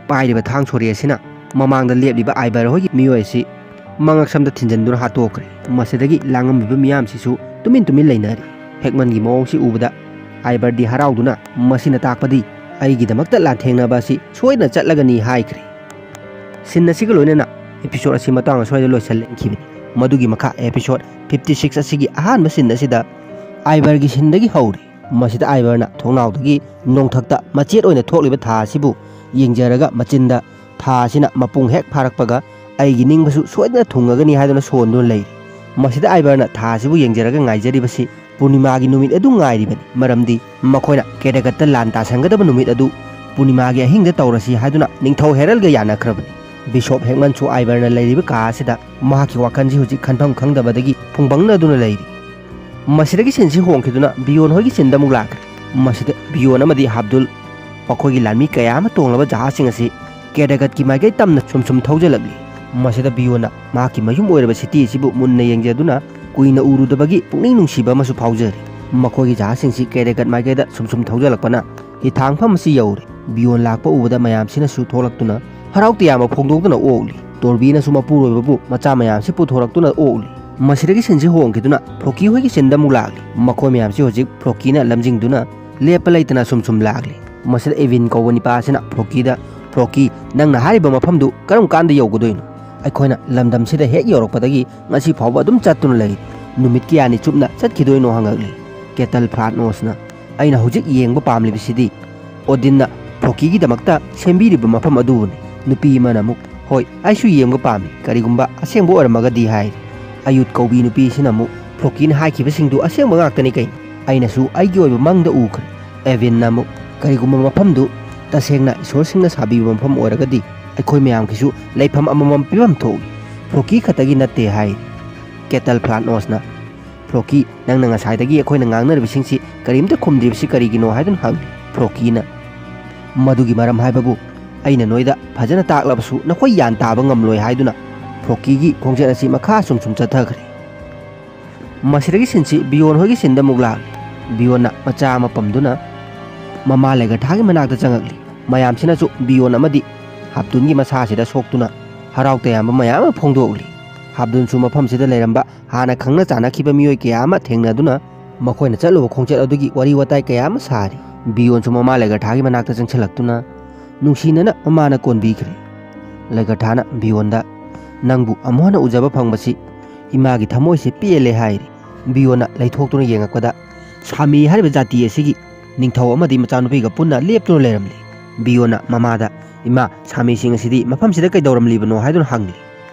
ꯄꯥꯏꯔꯤꯕ ꯊꯥꯡ ꯁꯣꯔꯤ ꯑꯁꯤꯅ ꯃꯃꯥꯡꯗ ꯂꯦꯞꯂꯤꯕ ꯑꯥꯏꯕꯔ ꯍꯣꯏꯒꯤ ꯃꯤꯑꯣꯏ ꯑꯁꯤ ꯃꯉꯛꯁꯝꯗ ꯊꯤꯟꯖꯤꯟꯗꯨꯅ ꯍꯥꯠꯇꯣꯛꯈ꯭ꯔꯦ꯫ ꯃꯁꯤꯗꯒꯤ ꯂꯥꯡꯉꯝꯃꯤꯕ ꯃꯤꯌꯥꯝꯁꯤꯁꯨ ꯇꯨꯃꯤꯟ ꯇꯨꯃꯤꯟ ꯂꯩꯅꯔꯤ꯫ ꯍꯦꯛꯃꯟꯒꯤ ꯃꯑꯣꯡꯁꯤ ꯎꯕꯗ ꯑꯥꯏꯕꯔꯗꯤ ꯍꯔꯥꯎꯗꯨꯅ, "ꯃꯁꯤꯅ ꯇꯥꯛꯄꯗꯤ ꯑꯩꯒꯤꯗꯃꯛꯇ ꯂꯥꯟꯊꯦꯡꯅꯕ ꯑꯁꯤ ꯁꯣꯏꯗꯅ ꯆꯠꯂꯒꯅꯤ" ꯍꯥꯏꯈ꯭ꯔꯦ꯫ ꯁꯤꯟ ꯑꯁꯤꯒ ꯂꯣꯏꯅꯅ ꯏꯄꯤꯁꯣꯗ ꯑꯁꯤ ꯃꯇꯥꯡ ꯑꯁ꯭ꯋꯥꯏꯗ ꯂꯣꯏꯁꯤꯟꯈꯤꯕꯅꯤ꯫ ꯃꯗꯨꯒꯤ ꯃꯈꯥ ꯏꯄꯤꯁꯣꯗ ꯐꯤꯐꯇꯤ ꯁꯤꯛꯁ ꯑꯁꯤꯒꯤ ꯑꯍꯥꯟꯕ ꯁꯤꯟ ꯑꯁꯤꯗ ꯑꯥꯏꯕꯔꯒꯤ ꯁꯤꯟꯗꯒꯤ ꯍꯧꯔꯤ꯫ ꯃꯁꯤꯗ ꯑꯥꯏꯕꯔꯅ ꯊꯣꯡꯅꯥꯎꯗꯒꯤ ꯅꯣꯡꯊꯛꯇ ꯃꯆꯦꯠ ꯑꯣꯏꯅ ꯊꯣꯛꯂꯤꯕ ꯊꯥ ꯑꯁꯤꯕꯨ ꯌꯦꯡꯖꯔꯒ ꯃꯆꯤꯟꯗ ꯊꯥ ꯑꯁꯤꯅ ꯃꯄꯨꯡ ꯍꯦꯛ ꯐꯥꯔꯛꯄꯒ ꯑꯩꯒꯤ ꯅꯤꯡꯕꯁꯨ ꯁꯣꯏꯗꯅ ꯊꯨꯡꯉꯒꯅꯤ ꯍꯥꯏꯗꯨꯅ ꯁꯣꯟꯗꯨꯅ ꯂꯩꯔꯤ꯫ ꯃꯁꯤꯗ ꯑꯥꯏꯕꯔꯅ ꯊꯥ ꯑꯁꯤꯕꯨ ꯌꯦꯡꯖꯔꯒ ꯉꯥꯏꯖꯔꯤꯕꯁꯤ ꯄꯨꯔꯅꯤꯃꯥꯒꯤ ꯅꯨꯃꯤꯠ ꯑꯗꯨ ꯉꯥꯏꯔꯤꯕꯅꯤ꯫ ꯃꯔꯝꯗꯤ ꯃꯈꯣꯏꯅ ꯀꯦꯗꯒꯠꯇ ꯂꯥꯟ ꯇꯥꯁꯟꯒꯗꯕ ꯅꯨꯃꯤꯠ ꯑꯗꯨ ꯄꯨꯔꯅꯤꯃꯥꯒꯤ ꯑꯍꯤꯡꯗ ꯇꯧꯔꯁꯤ ꯍꯥꯏꯗꯨꯅ ꯅꯤꯡꯊꯧ ꯍꯦꯔꯜꯒ ꯌꯥꯅꯈ꯭ꯔꯕꯅꯤ꯫ ꯕꯤꯁꯣꯞ ꯍꯦꯛꯃꯟꯁꯨ ꯑꯥꯏꯕꯔꯅ ꯂꯩꯔꯤꯕ ꯀꯥ ꯑꯁꯤꯗ ꯃꯍꯥꯛꯀꯤ ꯋꯥꯈꯜꯁꯤ ꯍꯧꯖꯤꯛ ꯈꯟꯐꯝ ꯈꯪꯗꯕꯗꯒꯤ ꯐꯨꯡꯕꯪꯅꯗꯨꯅ ꯂꯩꯔꯤ꯫ ꯃꯁꯤꯗꯒꯤ ꯁꯤꯟꯁꯤ ꯍꯣꯡꯈꯤꯗꯨꯅ ꯕꯤꯌꯣꯟ ꯍꯣꯏꯒꯤ ꯁꯤꯟꯗ ꯑꯃꯨꯛ ꯂꯥꯛꯈ꯭ꯔꯦ꯫ ꯃꯁꯤꯗ ꯕꯤꯌꯣꯟ ꯑꯃꯗꯤ ꯍꯥꯕꯗꯨꯜ ꯃꯈꯣꯏꯒꯤ ꯂꯥꯟꯃꯤ ꯀꯌꯥ ꯑꯃ ꯇꯣꯡꯂꯕ ꯖꯍꯥꯖꯁꯤꯡ ꯑꯁꯤ ꯀꯦꯗꯒꯠꯀꯤ ꯃꯥꯏꯀꯩ ꯇꯝꯅ ꯁꯨꯝ ꯁꯨꯝ ꯊꯧꯖꯜꯂꯛꯂꯤ꯫ ꯃꯁꯤꯗ ꯕꯤꯌꯣꯟꯅ ꯃꯍꯥꯛꯀꯤ ꯃꯌꯨꯝ ꯑꯣꯏꯔꯕ ꯁꯤꯇꯤ ꯑꯁꯤꯕꯨ ꯃꯨꯟꯅ ꯌꯦꯡꯖꯗꯨꯅ ꯀꯨꯏꯅ ꯎꯔꯨꯗꯕꯒꯤ ꯄꯨꯛꯅꯤꯡ ꯅꯨꯡꯁꯤꯕ ꯑꯃꯁꯨ ꯐꯥꯎꯖꯔꯤ꯫ ꯃꯈꯣꯏꯒꯤ ꯖꯍꯥꯖꯁꯤꯡꯁꯤ ꯀꯦꯗꯒꯠ ꯃꯥꯏꯀꯩꯗ ꯁꯨꯝ ꯁꯨꯝ ꯊꯧꯖꯜꯂꯛꯄꯅ ꯍꯤꯊꯥꯡꯐꯝ ꯑꯁꯤ ꯌꯧꯔꯦ꯫ ꯕꯤꯌꯣꯟ ꯂꯥꯛꯄ ꯎꯕꯗ ꯃꯌꯥꯝꯁꯤꯅꯁꯨ ꯊꯣꯛꯂꯛꯇꯨꯅ ꯍꯔꯥꯎ ꯇꯌꯥꯝꯕ ꯐꯣꯡꯗꯣꯛꯇꯨꯅ ꯑꯣꯛꯂꯤ꯫ ꯇꯣꯔꯕꯤꯅꯁꯨ ꯃꯄꯨꯔꯣꯏꯕꯕꯨ ꯃꯆꯥ ꯃꯌꯥꯝꯁꯤ ꯄꯨꯊꯣꯔꯛꯇꯨꯅ ꯑꯣꯛꯂꯤ꯫ ꯃꯁꯤꯗꯒꯤ ꯁꯤꯟꯁꯤ ꯍꯣꯡꯈꯤꯗꯨꯅ ꯐ꯭ꯔꯣꯀꯤ ꯍꯣꯏꯒꯤ ꯁꯤꯟꯗ ꯑꯃꯨꯛ ꯂꯥꯛꯂꯤ꯫ ꯃꯈꯣꯏ ꯃꯌꯥꯝꯁꯤ ꯍꯧꯖꯤꯛ ꯐ꯭ꯔꯣꯀꯤꯅ ꯂꯝꯖꯤꯡꯗꯨꯅ ꯂꯦꯞꯄ ꯂꯩꯇꯅ ꯁꯨꯝ ꯁꯨꯝ ꯂꯥꯛꯂꯤ꯫ ꯃꯁꯤꯗ ꯑꯦꯚꯤꯟ ꯀꯧꯕ ꯅꯤꯄꯥ ꯑꯁꯤꯅ ꯐ꯭ꯔꯣꯀꯤꯗ, "ꯐ꯭ꯔꯣꯀꯤ, ꯅꯪꯅ ꯍꯥꯏꯔꯤꯕ ꯃꯐꯝꯗꯨ ꯀꯔꯝ ꯀꯥꯟꯗ ꯌꯧꯒꯗꯣꯏꯅꯣ? ꯑꯩꯈꯣꯏꯅ ꯂꯝꯗꯝꯁꯤꯗ ꯍꯦꯛ ꯌꯧꯔꯛꯄꯗꯒꯤ ꯉꯁꯤ ꯐꯥꯎꯕ ꯑꯗꯨꯝ ꯆꯠꯇꯨꯅ ꯂꯩꯔꯤ꯫ ꯅꯨꯃꯤꯠ ꯀꯌꯥꯅꯤ ꯆꯨꯞꯅ ꯆꯠꯈꯤꯗꯣꯏꯅꯣ?" ꯍꯪꯉꯛꯂꯤ꯫ ꯀꯦꯇꯜ ꯐ꯭ꯂꯥꯠꯅꯣꯁꯅ, "ꯑꯩꯅ ꯍꯧꯖꯤꯛ ꯌꯦꯡꯕ ꯄꯥꯝꯂꯤꯕꯁꯤꯗꯤ ꯑꯣꯗꯤꯟꯅ ꯐ꯭ꯔꯣꯀꯤꯒꯤꯗꯃꯛꯇ ꯁꯦꯝꯕꯤꯔꯤꯕ ꯃꯐꯝ ꯑꯗꯨꯕꯨꯅꯤ꯫" ꯅꯨꯄꯤ ꯑꯃꯅ ꯑꯃꯨꯛ, "ꯍꯣꯏ, ꯑꯩꯁꯨ ꯌꯦꯡꯕ ꯄꯥꯝꯃꯤ, ꯀꯔꯤꯒꯨꯝꯕ ꯑꯁꯦꯡꯕ ꯑꯣꯏꯔꯝꯃꯒꯗꯤ" ꯍꯥꯏꯔꯤ꯫ ꯑꯌꯨꯠ ꯀꯧꯕꯤ ꯅꯨꯄꯤꯁꯤꯅ ꯑꯃꯨꯛ, "ꯐ꯭ꯔꯣꯀꯤꯅ ꯍꯥꯏꯈꯤꯕꯁꯤꯡꯗꯨ ꯑꯁꯦꯡꯕ ꯉꯥꯛꯇꯅꯤ ꯀꯩꯅꯣ? ꯑꯩꯅꯁꯨ ꯑꯩꯒꯤ ꯑꯣꯏꯕ ꯃꯪꯗ ꯎꯈ꯭ꯔꯦ꯫" ꯑꯦꯚꯤꯟꯅ ꯑꯃꯨꯛ, "ꯀꯔꯤꯒꯨꯝꯕ ꯃꯐꯝꯗꯨ ꯇꯁꯦꯡꯅ ꯏꯁꯣꯔꯁꯤꯡꯅ ꯁꯥꯕꯤꯕ ꯃꯐꯝ ꯑꯣꯏꯔꯒꯗꯤ ꯑꯩꯈꯣꯏ ꯃꯌꯥꯝꯒꯤꯁꯨ ꯂꯩꯐꯝ ꯑꯃꯃꯝ ꯄꯤꯐꯝ ꯊꯣꯛꯏ, ꯐ꯭ꯔꯣꯀꯤ ꯈꯛꯇꯒꯤ ꯅꯠꯇꯦ" ꯍꯥꯏꯔꯤ꯫ ꯀꯦꯇꯜ ꯐ꯭ꯂꯥꯠꯅꯣꯁꯅ, "ꯐ꯭ꯔꯣꯀꯤ, ꯅꯪꯅ ꯉꯁꯥꯏꯗꯒꯤ ꯑꯩꯈꯣꯏꯅ ꯉꯥꯡꯅꯔꯤꯕꯁꯤꯡꯁꯤ ꯀꯔꯤꯝꯇ ꯈꯨꯝꯗ꯭ꯔꯤꯕꯁꯤ ꯀꯔꯤꯒꯤꯅꯣ?" ꯍꯥꯏꯗꯨꯅ ꯍꯪꯂꯤ꯫ ꯐ꯭ꯔꯣꯀꯤꯅ, "ꯃꯗꯨꯒꯤ ꯃꯔꯝ ꯍꯥꯏꯕꯕꯨ ꯑꯩꯅ ꯅꯣꯏꯗ ꯐꯖꯅ ꯇꯥꯛꯂꯕꯁꯨ ꯅꯈꯣꯏ ꯒ꯭ꯌꯥꯟ ꯇꯥꯕ ꯉꯝꯂꯣꯏ" ꯍꯥꯏꯗꯨꯅ ꯐ꯭ꯔꯣꯀꯤꯒꯤ ꯈꯣꯡꯆꯠ ꯑꯁꯤ ꯃꯈꯥ ꯁꯨꯝ ꯁꯨꯝ ꯆꯠꯊꯈ꯭ꯔꯦ꯫ ꯃꯁꯤꯗꯒꯤ ꯁꯤꯟꯁꯤ ꯕꯤꯌꯣꯟ ꯍꯣꯏꯒꯤ ꯁꯤꯟꯗ ꯑꯃꯨꯛ ꯂꯥꯛꯂꯤ꯫ ꯕꯤꯌꯣꯟꯅ ꯃꯆꯥ ꯑꯃ ꯄꯝꯗꯨꯅ ꯃꯃꯥ ꯂꯩꯒꯊꯥꯒꯤ ꯃꯅꯥꯛꯇ ꯆꯪꯉꯛꯂꯤ꯫ ꯃꯌꯥꯝꯁꯤꯅꯁꯨ ꯕꯤꯌꯣꯟ ꯑꯃꯗꯤ ꯍꯥꯞꯇꯨꯟꯒꯤ ꯃꯁꯥꯁꯤꯗ ꯁꯣꯛꯇꯨꯅ ꯍꯔꯥꯎ ꯇꯌꯥꯝꯕ ꯃꯌꯥꯝ ꯑꯃ ꯐꯣꯡꯗꯣꯛꯂꯤ꯫ ꯍꯥꯞꯇꯨꯟꯁꯨ ꯃꯐꯝꯁꯤꯗ ꯂꯩꯔꯝꯕ ꯍꯥꯟꯅ ꯈꯪꯅ ꯆꯥꯟꯅꯈꯤꯕ ꯃꯤꯑꯣꯏ ꯀꯌꯥ ꯑꯃ ꯊꯦꯡꯅꯗꯨꯅ ꯃꯈꯣꯏꯅ ꯆꯠꯂꯨꯕ ꯈꯣꯡꯆꯠ ꯑꯗꯨꯒꯤ ꯋꯥꯔꯤ ꯋꯥꯇꯥꯏ ꯀꯌꯥ ꯑꯃ ꯁꯥꯔꯤ꯫ ꯕꯤꯌꯣꯟꯁꯨ ꯃꯃꯥ ꯂꯩꯒꯊꯥꯒꯤ ꯃꯅꯥꯛꯇ ꯆꯪꯁꯤꯜꯂꯛꯇꯨꯅ ꯅꯨꯡꯁꯤꯅꯅ ꯃꯃꯥꯅ ꯀꯣꯟꯕꯤꯈ꯭ꯔꯦ꯫ ꯂꯩꯒꯊꯥꯅ ꯕꯤꯌꯣꯟꯗ, "ꯅꯪꯕꯨ ꯑꯃꯨꯛ ꯍꯟꯅ ꯎꯖꯕ ꯐꯪꯕꯁꯤ ꯏꯃꯥꯒꯤ ꯊꯃꯣꯏꯁꯦ ꯄꯦꯜꯂꯦ" ꯍꯥꯏꯔꯤ꯫ ꯕꯤꯌꯣꯟꯅ ꯂꯩꯊꯣꯛꯇꯨꯅ ꯌꯦꯡꯉꯛꯄꯗ ꯁꯥꯃꯤ ꯍꯥꯏꯔꯤꯕ ꯖꯥꯇꯤ ꯑꯁꯤꯒꯤ ꯅꯤꯡꯊꯧ ꯑꯃꯗꯤ ꯃꯆꯥꯅꯨꯄꯤꯒ ꯄꯨꯟꯅ ꯂꯦꯞꯇꯨꯅ ꯂꯩꯔꯝꯂꯤ꯫ ꯕꯤꯌꯣꯟꯅ ꯃꯃꯥꯗ, "ꯏꯃꯥ, ꯁꯥꯃꯤꯁꯤꯡ ꯑꯁꯤꯗꯤ ꯃꯐꯝꯁꯤꯗ ꯀꯩꯗꯧꯔꯝꯂꯤꯕꯅꯣ?" ꯍꯥꯏꯗꯨꯅ ꯍꯪꯂꯤ꯫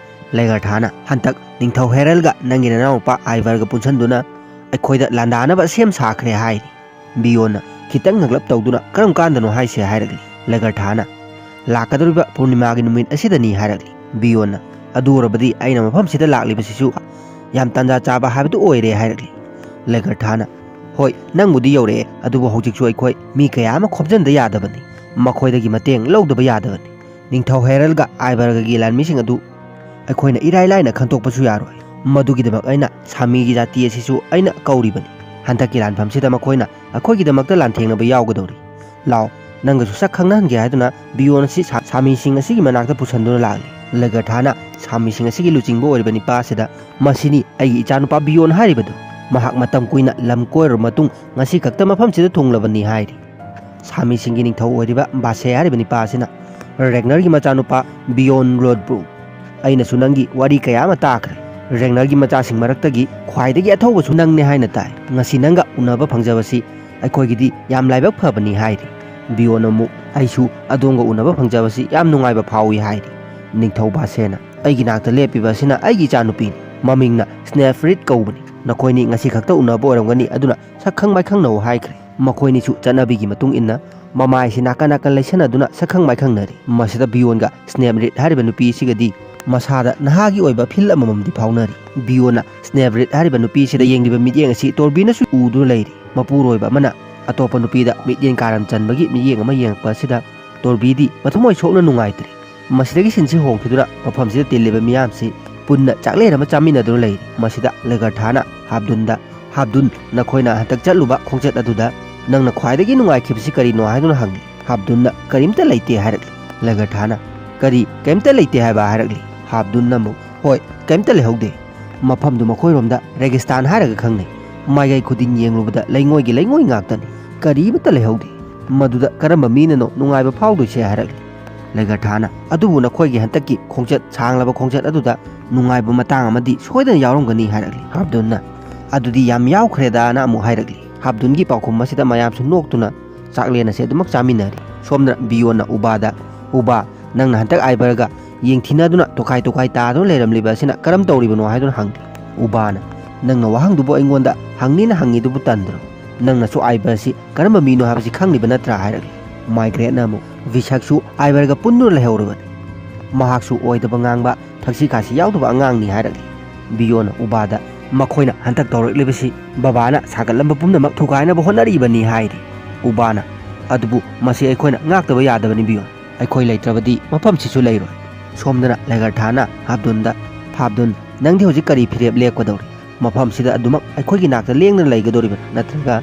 ꯂꯦꯒꯔꯊꯥꯅ, "ꯍꯟꯗꯛ ꯅꯤꯡꯊꯧ ꯍꯦꯔꯜꯒ ꯅꯪꯒꯤ ꯅꯅꯥꯎꯅꯨꯄꯥ ꯑꯥꯏꯚꯔꯒ ꯄꯨꯟꯁꯤꯟꯗꯨꯅ ꯑꯩꯈꯣꯏꯗ ꯂꯥꯟꯗꯥꯅꯕ ꯁꯦꯝ ꯁꯥꯈ꯭ꯔꯦ" ꯍꯥꯏꯔꯤ꯫ ꯕꯤꯌꯣꯟꯅ ꯈꯤꯇꯪ ꯅꯛꯂꯞ ꯇꯧꯗꯨꯅ, "ꯀꯔꯝ ꯀꯥꯟꯗꯅꯣ ꯍꯥꯏꯁꯦ?" ꯍꯥꯏꯔꯛꯂꯤ꯫ ꯂꯦꯒꯔꯊꯥꯅ, "ꯂꯥꯛꯀꯗꯧꯔꯤꯕ ꯄꯨꯔꯅꯤꯃꯥꯒꯤ ꯅꯨꯃꯤꯠ ꯑꯁꯤꯗꯅꯤ" ꯍꯥꯏꯔꯛꯂꯤ꯫ ꯕꯤꯌꯣꯟꯅ, "ꯑꯗꯨ ꯑꯣꯏꯔꯕꯗꯤ ꯑꯩꯅ ꯃꯐꯝꯁꯤꯗ ꯂꯥꯛꯂꯤꯕꯁꯤꯁꯨ ꯌꯥꯝ ꯇꯥꯟꯖꯥ ꯆꯥꯕ ꯍꯥꯏꯕꯗꯨ ꯑꯣꯏꯔꯦ" ꯍꯥꯏꯔꯛꯂꯤ꯫ ꯂꯦꯒꯔꯊꯥꯅ, "ꯍꯣꯏ, ꯅꯪꯕꯨꯗꯤ ꯌꯧꯔꯛꯑꯦ, ꯑꯗꯨꯕꯨ ꯍꯧꯖꯤꯛꯁꯨ ꯑꯩꯈꯣꯏ ꯃꯤ ꯀꯌꯥ ꯑꯃ ꯈꯣꯝꯖꯤꯟꯗ ꯌꯥꯗꯕꯅꯤ, ꯃꯈꯣꯏꯗꯒꯤ ꯃꯇꯦꯡ ꯂꯧꯗꯕ ꯌꯥꯗꯕꯅꯤ꯫ ꯅꯤꯡꯊꯧ ꯍꯦꯔꯜꯒ ꯑꯥꯏꯕꯔꯒꯒꯤ ꯂꯥꯟꯃꯤꯁꯤꯡ ꯑꯗꯨ ꯑꯩꯈꯣꯏꯅ ꯏꯔꯥꯏ ꯂꯥꯏꯅ ꯈꯟꯗꯣꯛꯄꯁꯨ ꯌꯥꯔꯣꯏ꯫ ꯃꯗꯨꯒꯤꯗꯃꯛ ꯑꯩꯅ ꯁꯥꯃꯤꯒꯤ ꯖꯥꯇꯤ ꯑꯁꯤꯁꯨ ꯑꯩꯅ ꯀꯧꯔꯤꯕꯅꯤ꯫ ꯍꯟꯗꯛꯀꯤ ꯂꯥꯟꯐꯝꯁꯤꯗ ꯃꯈꯣꯏꯅ ꯑꯩꯈꯣꯏꯒꯤꯗꯃꯛꯇ ꯂꯥꯟꯊꯦꯡꯅꯕ ꯌꯥꯎꯒꯗꯧꯔꯤ꯫ ꯂꯥꯎ, ꯅꯪꯒꯁꯨ ꯁꯛ ꯈꯪꯅꯍꯟꯒꯦ" ꯍꯥꯏꯗꯨꯅ ꯕꯤꯌꯣꯟ ꯑꯁꯤ ꯁꯥ-, ꯁꯥꯃꯤꯁꯤꯡ ꯑꯁꯤꯒꯤ ꯃꯅꯥꯛꯇ ꯄꯨꯁꯟꯗꯨꯅ ꯂꯥꯛꯂꯤ꯫ ꯂꯦꯒꯔꯊꯥꯅ ꯁꯥꯃꯤꯁꯤꯡ ꯑꯁꯤꯒꯤ ꯂꯨꯆꯤꯡꯕ ꯑꯣꯏꯔꯤꯕ ꯅꯤꯄꯥ ꯑꯁꯤꯗ, "ꯃꯁꯤꯅꯤ ꯑꯩꯒꯤ ꯏꯆꯥꯅꯨꯄꯥ ꯕꯤꯌꯣꯟ ꯍꯥꯏꯔꯤꯕꯗꯨ꯫ ꯃꯍꯥꯛ ꯃꯇꯝ ꯀꯨꯏꯅ ꯂꯝ ꯀꯣꯏꯔꯨꯔꯕ ꯃꯇꯨꯡ ꯉꯁꯤ ꯈꯛꯇ ꯃꯐꯝꯁꯤꯗ ꯊꯨꯡꯂꯕꯅꯤ" ꯍꯥꯏꯔꯤ꯫ ꯁꯥꯃꯤꯁꯤꯡꯒꯤ ꯅꯤꯡꯊꯧ ꯑꯣꯏꯔꯤꯕ ꯕꯥꯁꯦ ꯍꯥꯏꯔꯤꯕ ꯅꯤꯄꯥ ꯑꯁꯤꯅ, "ꯔꯦꯒꯅꯔꯒꯤ ꯃꯆꯥꯅꯨꯄꯥ ꯕꯤꯌꯣꯟ ꯔꯣꯗꯕ꯭ꯔꯨꯛ, ꯑꯩꯅꯁꯨ ꯅꯪꯒꯤ ꯋꯥꯔꯤ ꯀꯌꯥ ꯑꯃ ꯇꯥꯈ꯭ꯔꯦ꯫ ꯔꯦꯒꯅꯔꯒꯤ ꯃꯆꯥꯁꯤꯡ ꯃꯔꯛꯇꯒꯤ ꯈ꯭ꯋꯥꯏꯗꯒꯤ ꯑꯊꯧꯕꯁꯨ ꯅꯪꯅꯦ ꯍꯥꯏꯅ ꯇꯥꯏ꯫ ꯉꯁꯤ ꯅꯪꯒ ꯎꯅꯕ ꯐꯪꯖꯕꯁꯤ ꯑꯩꯈꯣꯏꯒꯤꯗꯤ ꯌꯥꯝ ꯂꯥꯏꯕꯛ ꯐꯕꯅꯤ" ꯍꯥꯏꯔꯤ꯫ ꯕꯤꯌꯣꯟ ꯑꯃꯨꯛ, "ꯑꯩꯁꯨ ꯑꯗꯣꯝꯒ ꯎꯅꯕ ꯐꯪꯖꯕꯁꯤ ꯌꯥꯝ ꯅꯨꯡꯉꯥꯏꯕ ꯐꯥꯎꯏ" ꯍꯥꯏꯔꯤ꯫ ꯅꯤꯡꯊꯧ ꯕꯥꯁꯦꯅ, "ꯑꯩꯒꯤ ꯅꯥꯛꯇ ꯂꯦꯞꯄꯤꯕ ꯑꯁꯤꯅ ꯑꯩꯒꯤ ꯏꯆꯥꯅꯨꯄꯤꯅꯤ꯫ ꯃꯃꯤꯡꯅ ꯁ꯭ꯅꯦꯐꯔꯤꯠ ꯀꯧꯕꯅꯤ꯫ ꯅꯈꯣꯏꯅꯤ ꯉꯁꯤ ꯈꯛꯇ ꯎꯅꯕ ꯑꯣꯏꯔꯝꯒꯅꯤ, ꯑꯗꯨꯅ ꯁꯛꯈꯪ ꯃꯥꯏꯈꯪꯅꯧ" ꯍꯥꯏꯈ꯭ꯔꯦ꯫ ꯃꯈꯣꯏꯅꯤꯁꯨ ꯆꯠꯅꯕꯤꯒꯤ ꯃꯇꯨꯡ ꯏꯟꯅ ꯃꯃꯥꯏꯁꯤ ꯅꯥꯀꯟ ꯅꯥꯀꯟ ꯂꯩꯁꯟꯅꯗꯨꯅ ꯁꯛꯈꯪ ꯃꯥꯏꯈꯪꯅꯔꯤ꯫ ꯃꯁꯤꯗ ꯕꯤꯌꯣꯟꯒ ꯁ꯭ꯅꯦꯞꯔꯤꯠ ꯍꯥꯏꯔꯤꯕ ꯅꯨꯄꯤ ꯑꯁꯤꯒꯗꯤ ꯃꯁꯥꯗ ꯅꯍꯥꯒꯤ ꯑꯣꯏꯕ ꯐꯤꯜ ꯑꯃꯃꯝꯗꯤ ꯐꯥꯎꯅꯔꯤ꯫ ꯕꯤꯌꯣꯟꯅ ꯁ꯭ꯅꯦꯞꯔꯤꯠ ꯍꯥꯏꯔꯤꯕ ꯅꯨꯄꯤ ꯑꯁꯤꯗ ꯌꯦꯡꯂꯤꯕ ꯃꯤꯠꯌꯦꯡ ꯑꯁꯤ ꯇꯣꯔꯕꯤꯅꯁꯨ ꯎꯗꯨꯅ ꯂꯩꯔꯤ꯫ ꯃꯄꯨꯔꯣꯏꯕ ꯑꯃꯅ ꯑꯇꯣꯞꯄ ꯅꯨꯄꯤꯗ ꯃꯤꯠꯌꯦꯡ ꯀꯥꯔꯟ ꯆꯟꯕꯒꯤ ꯃꯤꯠꯌꯦꯡ ꯑꯃ ꯌꯦꯡꯉꯛꯄ ꯑꯁꯤꯗ ꯇꯣꯔꯕꯤꯗꯤ ꯃꯊꯃꯣꯏ ꯁꯣꯛꯅ ꯅꯨꯡꯉꯥꯏꯇ꯭ꯔꯦ꯫ ꯃꯁꯤꯗꯒꯤ ꯁꯤꯟꯁꯤ ꯍꯣꯡꯈꯤꯗꯨꯅ ꯃꯐꯝꯁꯤꯗ ꯇꯤꯜꯂꯤꯕ ꯃꯤꯌꯥꯝꯁꯤ ꯄꯨꯟꯅ ꯆꯥꯛꯂꯦꯟ ꯑꯃ ꯆꯥꯃꯤꯟꯅꯗꯨꯅ ꯂꯩꯔꯤ꯫ ꯃꯁꯤꯗ ꯂꯦꯒꯔꯊꯥꯅ ꯍꯥꯞꯗꯨꯟꯗ, "ꯍꯥꯞꯗꯨꯟ, ꯅꯈꯣꯏꯅ ꯍꯟꯗꯛ ꯆꯠꯂꯨꯕ ꯈꯣꯡꯆꯠ ꯑꯗꯨꯗ ꯅꯪꯅ ꯈ꯭ꯋꯥꯏꯗꯒꯤ ꯅꯨꯡꯉꯥꯏꯈꯤꯕꯁꯤ ꯀꯔꯤꯅꯣ?" ꯍꯥꯏꯗꯨꯅ ꯍꯪꯂꯤ꯫ ꯍꯥꯞꯗꯨꯟꯅ "ꯀꯔꯤꯝꯇ ꯂꯩꯇꯦ" ꯍꯥꯏꯔꯛꯂꯤ꯫ ꯂꯦꯒꯔꯊꯥꯅ, "ꯀꯔꯤ ꯀꯔꯤꯝꯇ ꯂꯩꯇꯦ ꯍꯥꯏꯕ?" ꯍꯥꯏꯔꯛꯂꯤ꯫ ꯍꯥꯞꯗꯨꯟꯅ ꯑꯃꯨꯛ, "ꯍꯣꯏ, ꯀꯔꯤꯝꯇ ꯂꯩꯍꯧꯗꯦ꯫ ꯃꯐꯝꯗꯨ ꯃꯈꯣꯏꯔꯣꯝꯗ ꯔꯦꯒꯤꯁꯇꯥꯟ ꯍꯥꯏꯔꯒ ꯈꯪꯅꯩ꯫ ꯃꯥꯏꯀꯩ ꯈꯨꯗꯤꯡ ꯌꯦꯡꯂꯨꯕꯗ ꯂꯩꯉꯣꯏꯒꯤ ꯂꯩꯉꯣꯏ ꯉꯥꯛꯇꯅꯤ꯫ ꯀꯔꯤꯃꯠꯇ ꯂꯩꯍꯧꯗꯦ꯫ ꯃꯗꯨꯗ ꯀꯔꯝꯕ ꯃꯤꯅꯅꯣ ꯅꯨꯡꯉꯥꯏꯕ ꯐꯥꯎꯗꯣꯏꯁꯦ?" ꯍꯥꯏꯔꯛꯂꯤ꯫ ꯂꯦꯒꯔꯊꯥꯅ, "ꯑꯗꯨꯕꯨ ꯅꯈꯣꯏꯒꯤ ꯍꯟꯗꯛꯀꯤ ꯈꯣꯡꯆꯠ, ꯁꯥꯡꯂꯕ ꯈꯣꯡꯆꯠ ꯑꯗꯨꯗ ꯅꯨꯡꯉꯥꯏꯕ ꯃꯇꯥꯡ ꯑꯃꯗꯤ ꯁꯣꯏꯗꯅ ꯌꯥꯎꯔꯝꯒꯅꯤ" ꯍꯥꯏꯔꯛꯂꯤ꯫ ꯍꯥꯞꯗꯨꯟꯅ, "ꯑꯗꯨꯗꯤ ꯌꯥꯝ ꯌꯥꯎꯈ꯭ꯔꯦꯗꯥꯅ" ꯑꯃꯨꯛ ꯍꯥꯏꯔꯛꯂꯤ꯫ ꯍꯥꯞꯗꯨꯟꯒꯤ ꯄꯥꯎꯈꯨꯝ ꯑꯁꯤꯗ ꯃꯌꯥꯝꯁꯨ ꯅꯣꯛꯇꯨꯅ ꯆꯥꯛꯂꯦꯟ ꯑꯁꯤ ꯑꯗꯨꯃꯛ ꯆꯥꯃꯤꯟꯅꯔꯤ꯫ ꯁꯣꯝꯗꯅ ꯕꯤꯌꯣꯟꯅ ꯎꯕꯥꯗ, "ꯎꯕꯥ, ꯅꯪꯅ ꯍꯟꯗꯛ ꯑꯥꯏꯕꯔꯒ ꯌꯦꯡꯊꯤꯅꯗꯨꯅ ꯇꯣꯈꯥꯏ ꯇꯣꯈꯥꯏ ꯇꯥꯗꯨꯅ ꯂꯩꯔꯝꯂꯤꯕ ꯑꯁꯤꯅ ꯀꯔꯝ ꯇꯧꯔꯤꯕꯅꯣ?" ꯍꯥꯏꯗꯨꯅ ꯍꯪꯂꯤ꯫ ꯎꯕꯥꯅ, "ꯅꯪꯅ ꯋꯥꯍꯪꯗꯨꯕꯨ ꯑꯩꯉꯣꯟꯗ ꯍꯪꯅꯤꯅ ꯍꯪꯉꯤꯗꯨꯕꯨ ꯇꯟꯗ꯭ꯔꯣ? ꯅꯪꯅꯁꯨ ꯑꯥꯏꯕꯔꯁꯤ ꯀꯔꯝꯕ ꯃꯤꯅꯣ ꯍꯥꯏꯕꯁꯤ ꯈꯪꯂꯤꯕ ꯅꯠꯇ꯭ꯔꯥ?" ꯍꯥꯏꯔꯛꯂꯤ꯫ ꯃꯥꯏꯒ꯭ꯔꯦꯠꯅ ꯑꯃꯨꯛ, "ꯚꯤꯁꯛꯁꯨ ꯑꯥꯏꯕꯔꯒ ꯄꯨꯟꯗꯨꯅ ꯂꯩꯍꯧꯔꯕꯅꯤ꯫ ꯃꯍꯥꯛꯁꯨ ꯑꯣꯏꯗꯕ ꯉꯥꯡꯕ, ꯊꯛꯁꯤ ꯈꯥꯁꯤ ꯌꯥꯎꯗꯕ ꯑꯉꯥꯡꯅꯤ" ꯍꯥꯏꯔꯛꯂꯤ꯫ ꯕꯤꯌꯣꯟꯅ ꯎꯕꯥꯗ, "ꯃꯈꯣꯏꯅ ꯍꯟꯗꯛ ꯇꯧꯔꯛꯂꯤꯕꯁꯤ ꯕꯕꯥꯅ ꯁꯥꯒꯠꯂꯝꯕ ꯄꯨꯝꯅꯃꯛ ꯊꯨꯒꯥꯏꯅꯕ ꯍꯣꯠꯅꯔꯤꯕꯅꯤ" ꯍꯥꯏꯔꯤ꯫ ꯎꯕꯥꯅ, "ꯑꯗꯨꯕꯨ ꯃꯁꯤ ꯑꯩꯈꯣꯏꯅ ꯉꯥꯛꯇꯕ ꯌꯥꯗꯕꯅꯤ ꯕꯤꯌꯣꯟ꯫ ꯑꯩꯈꯣꯏ ꯂꯩꯇ꯭ꯔꯕꯗꯤ ꯃꯐꯝꯁꯤꯁꯨ ꯂꯩꯔꯣꯏ"꯫ ꯁꯣꯝꯗꯅ ꯂꯦꯒꯔꯊꯥꯅ ꯍꯥꯞꯗꯨꯟꯗ, "ꯍꯥꯞꯗꯨꯟ, ꯅꯪꯗꯤ ꯍꯧꯖꯤꯛ ꯀꯔꯤ ꯐꯤꯔꯦꯞ ꯂꯦꯞꯀꯗꯧꯔꯤ? ꯃꯐꯝꯁꯤꯗ ꯑꯗꯨꯃꯛ ꯑꯩꯈꯣꯏꯒꯤ ꯅꯥꯛꯇ ꯂꯦꯡꯗꯅ ꯂꯩꯒꯗꯧꯔꯤꯕ꯭ꯔꯥ? ꯅꯠꯇ꯭ꯔꯒ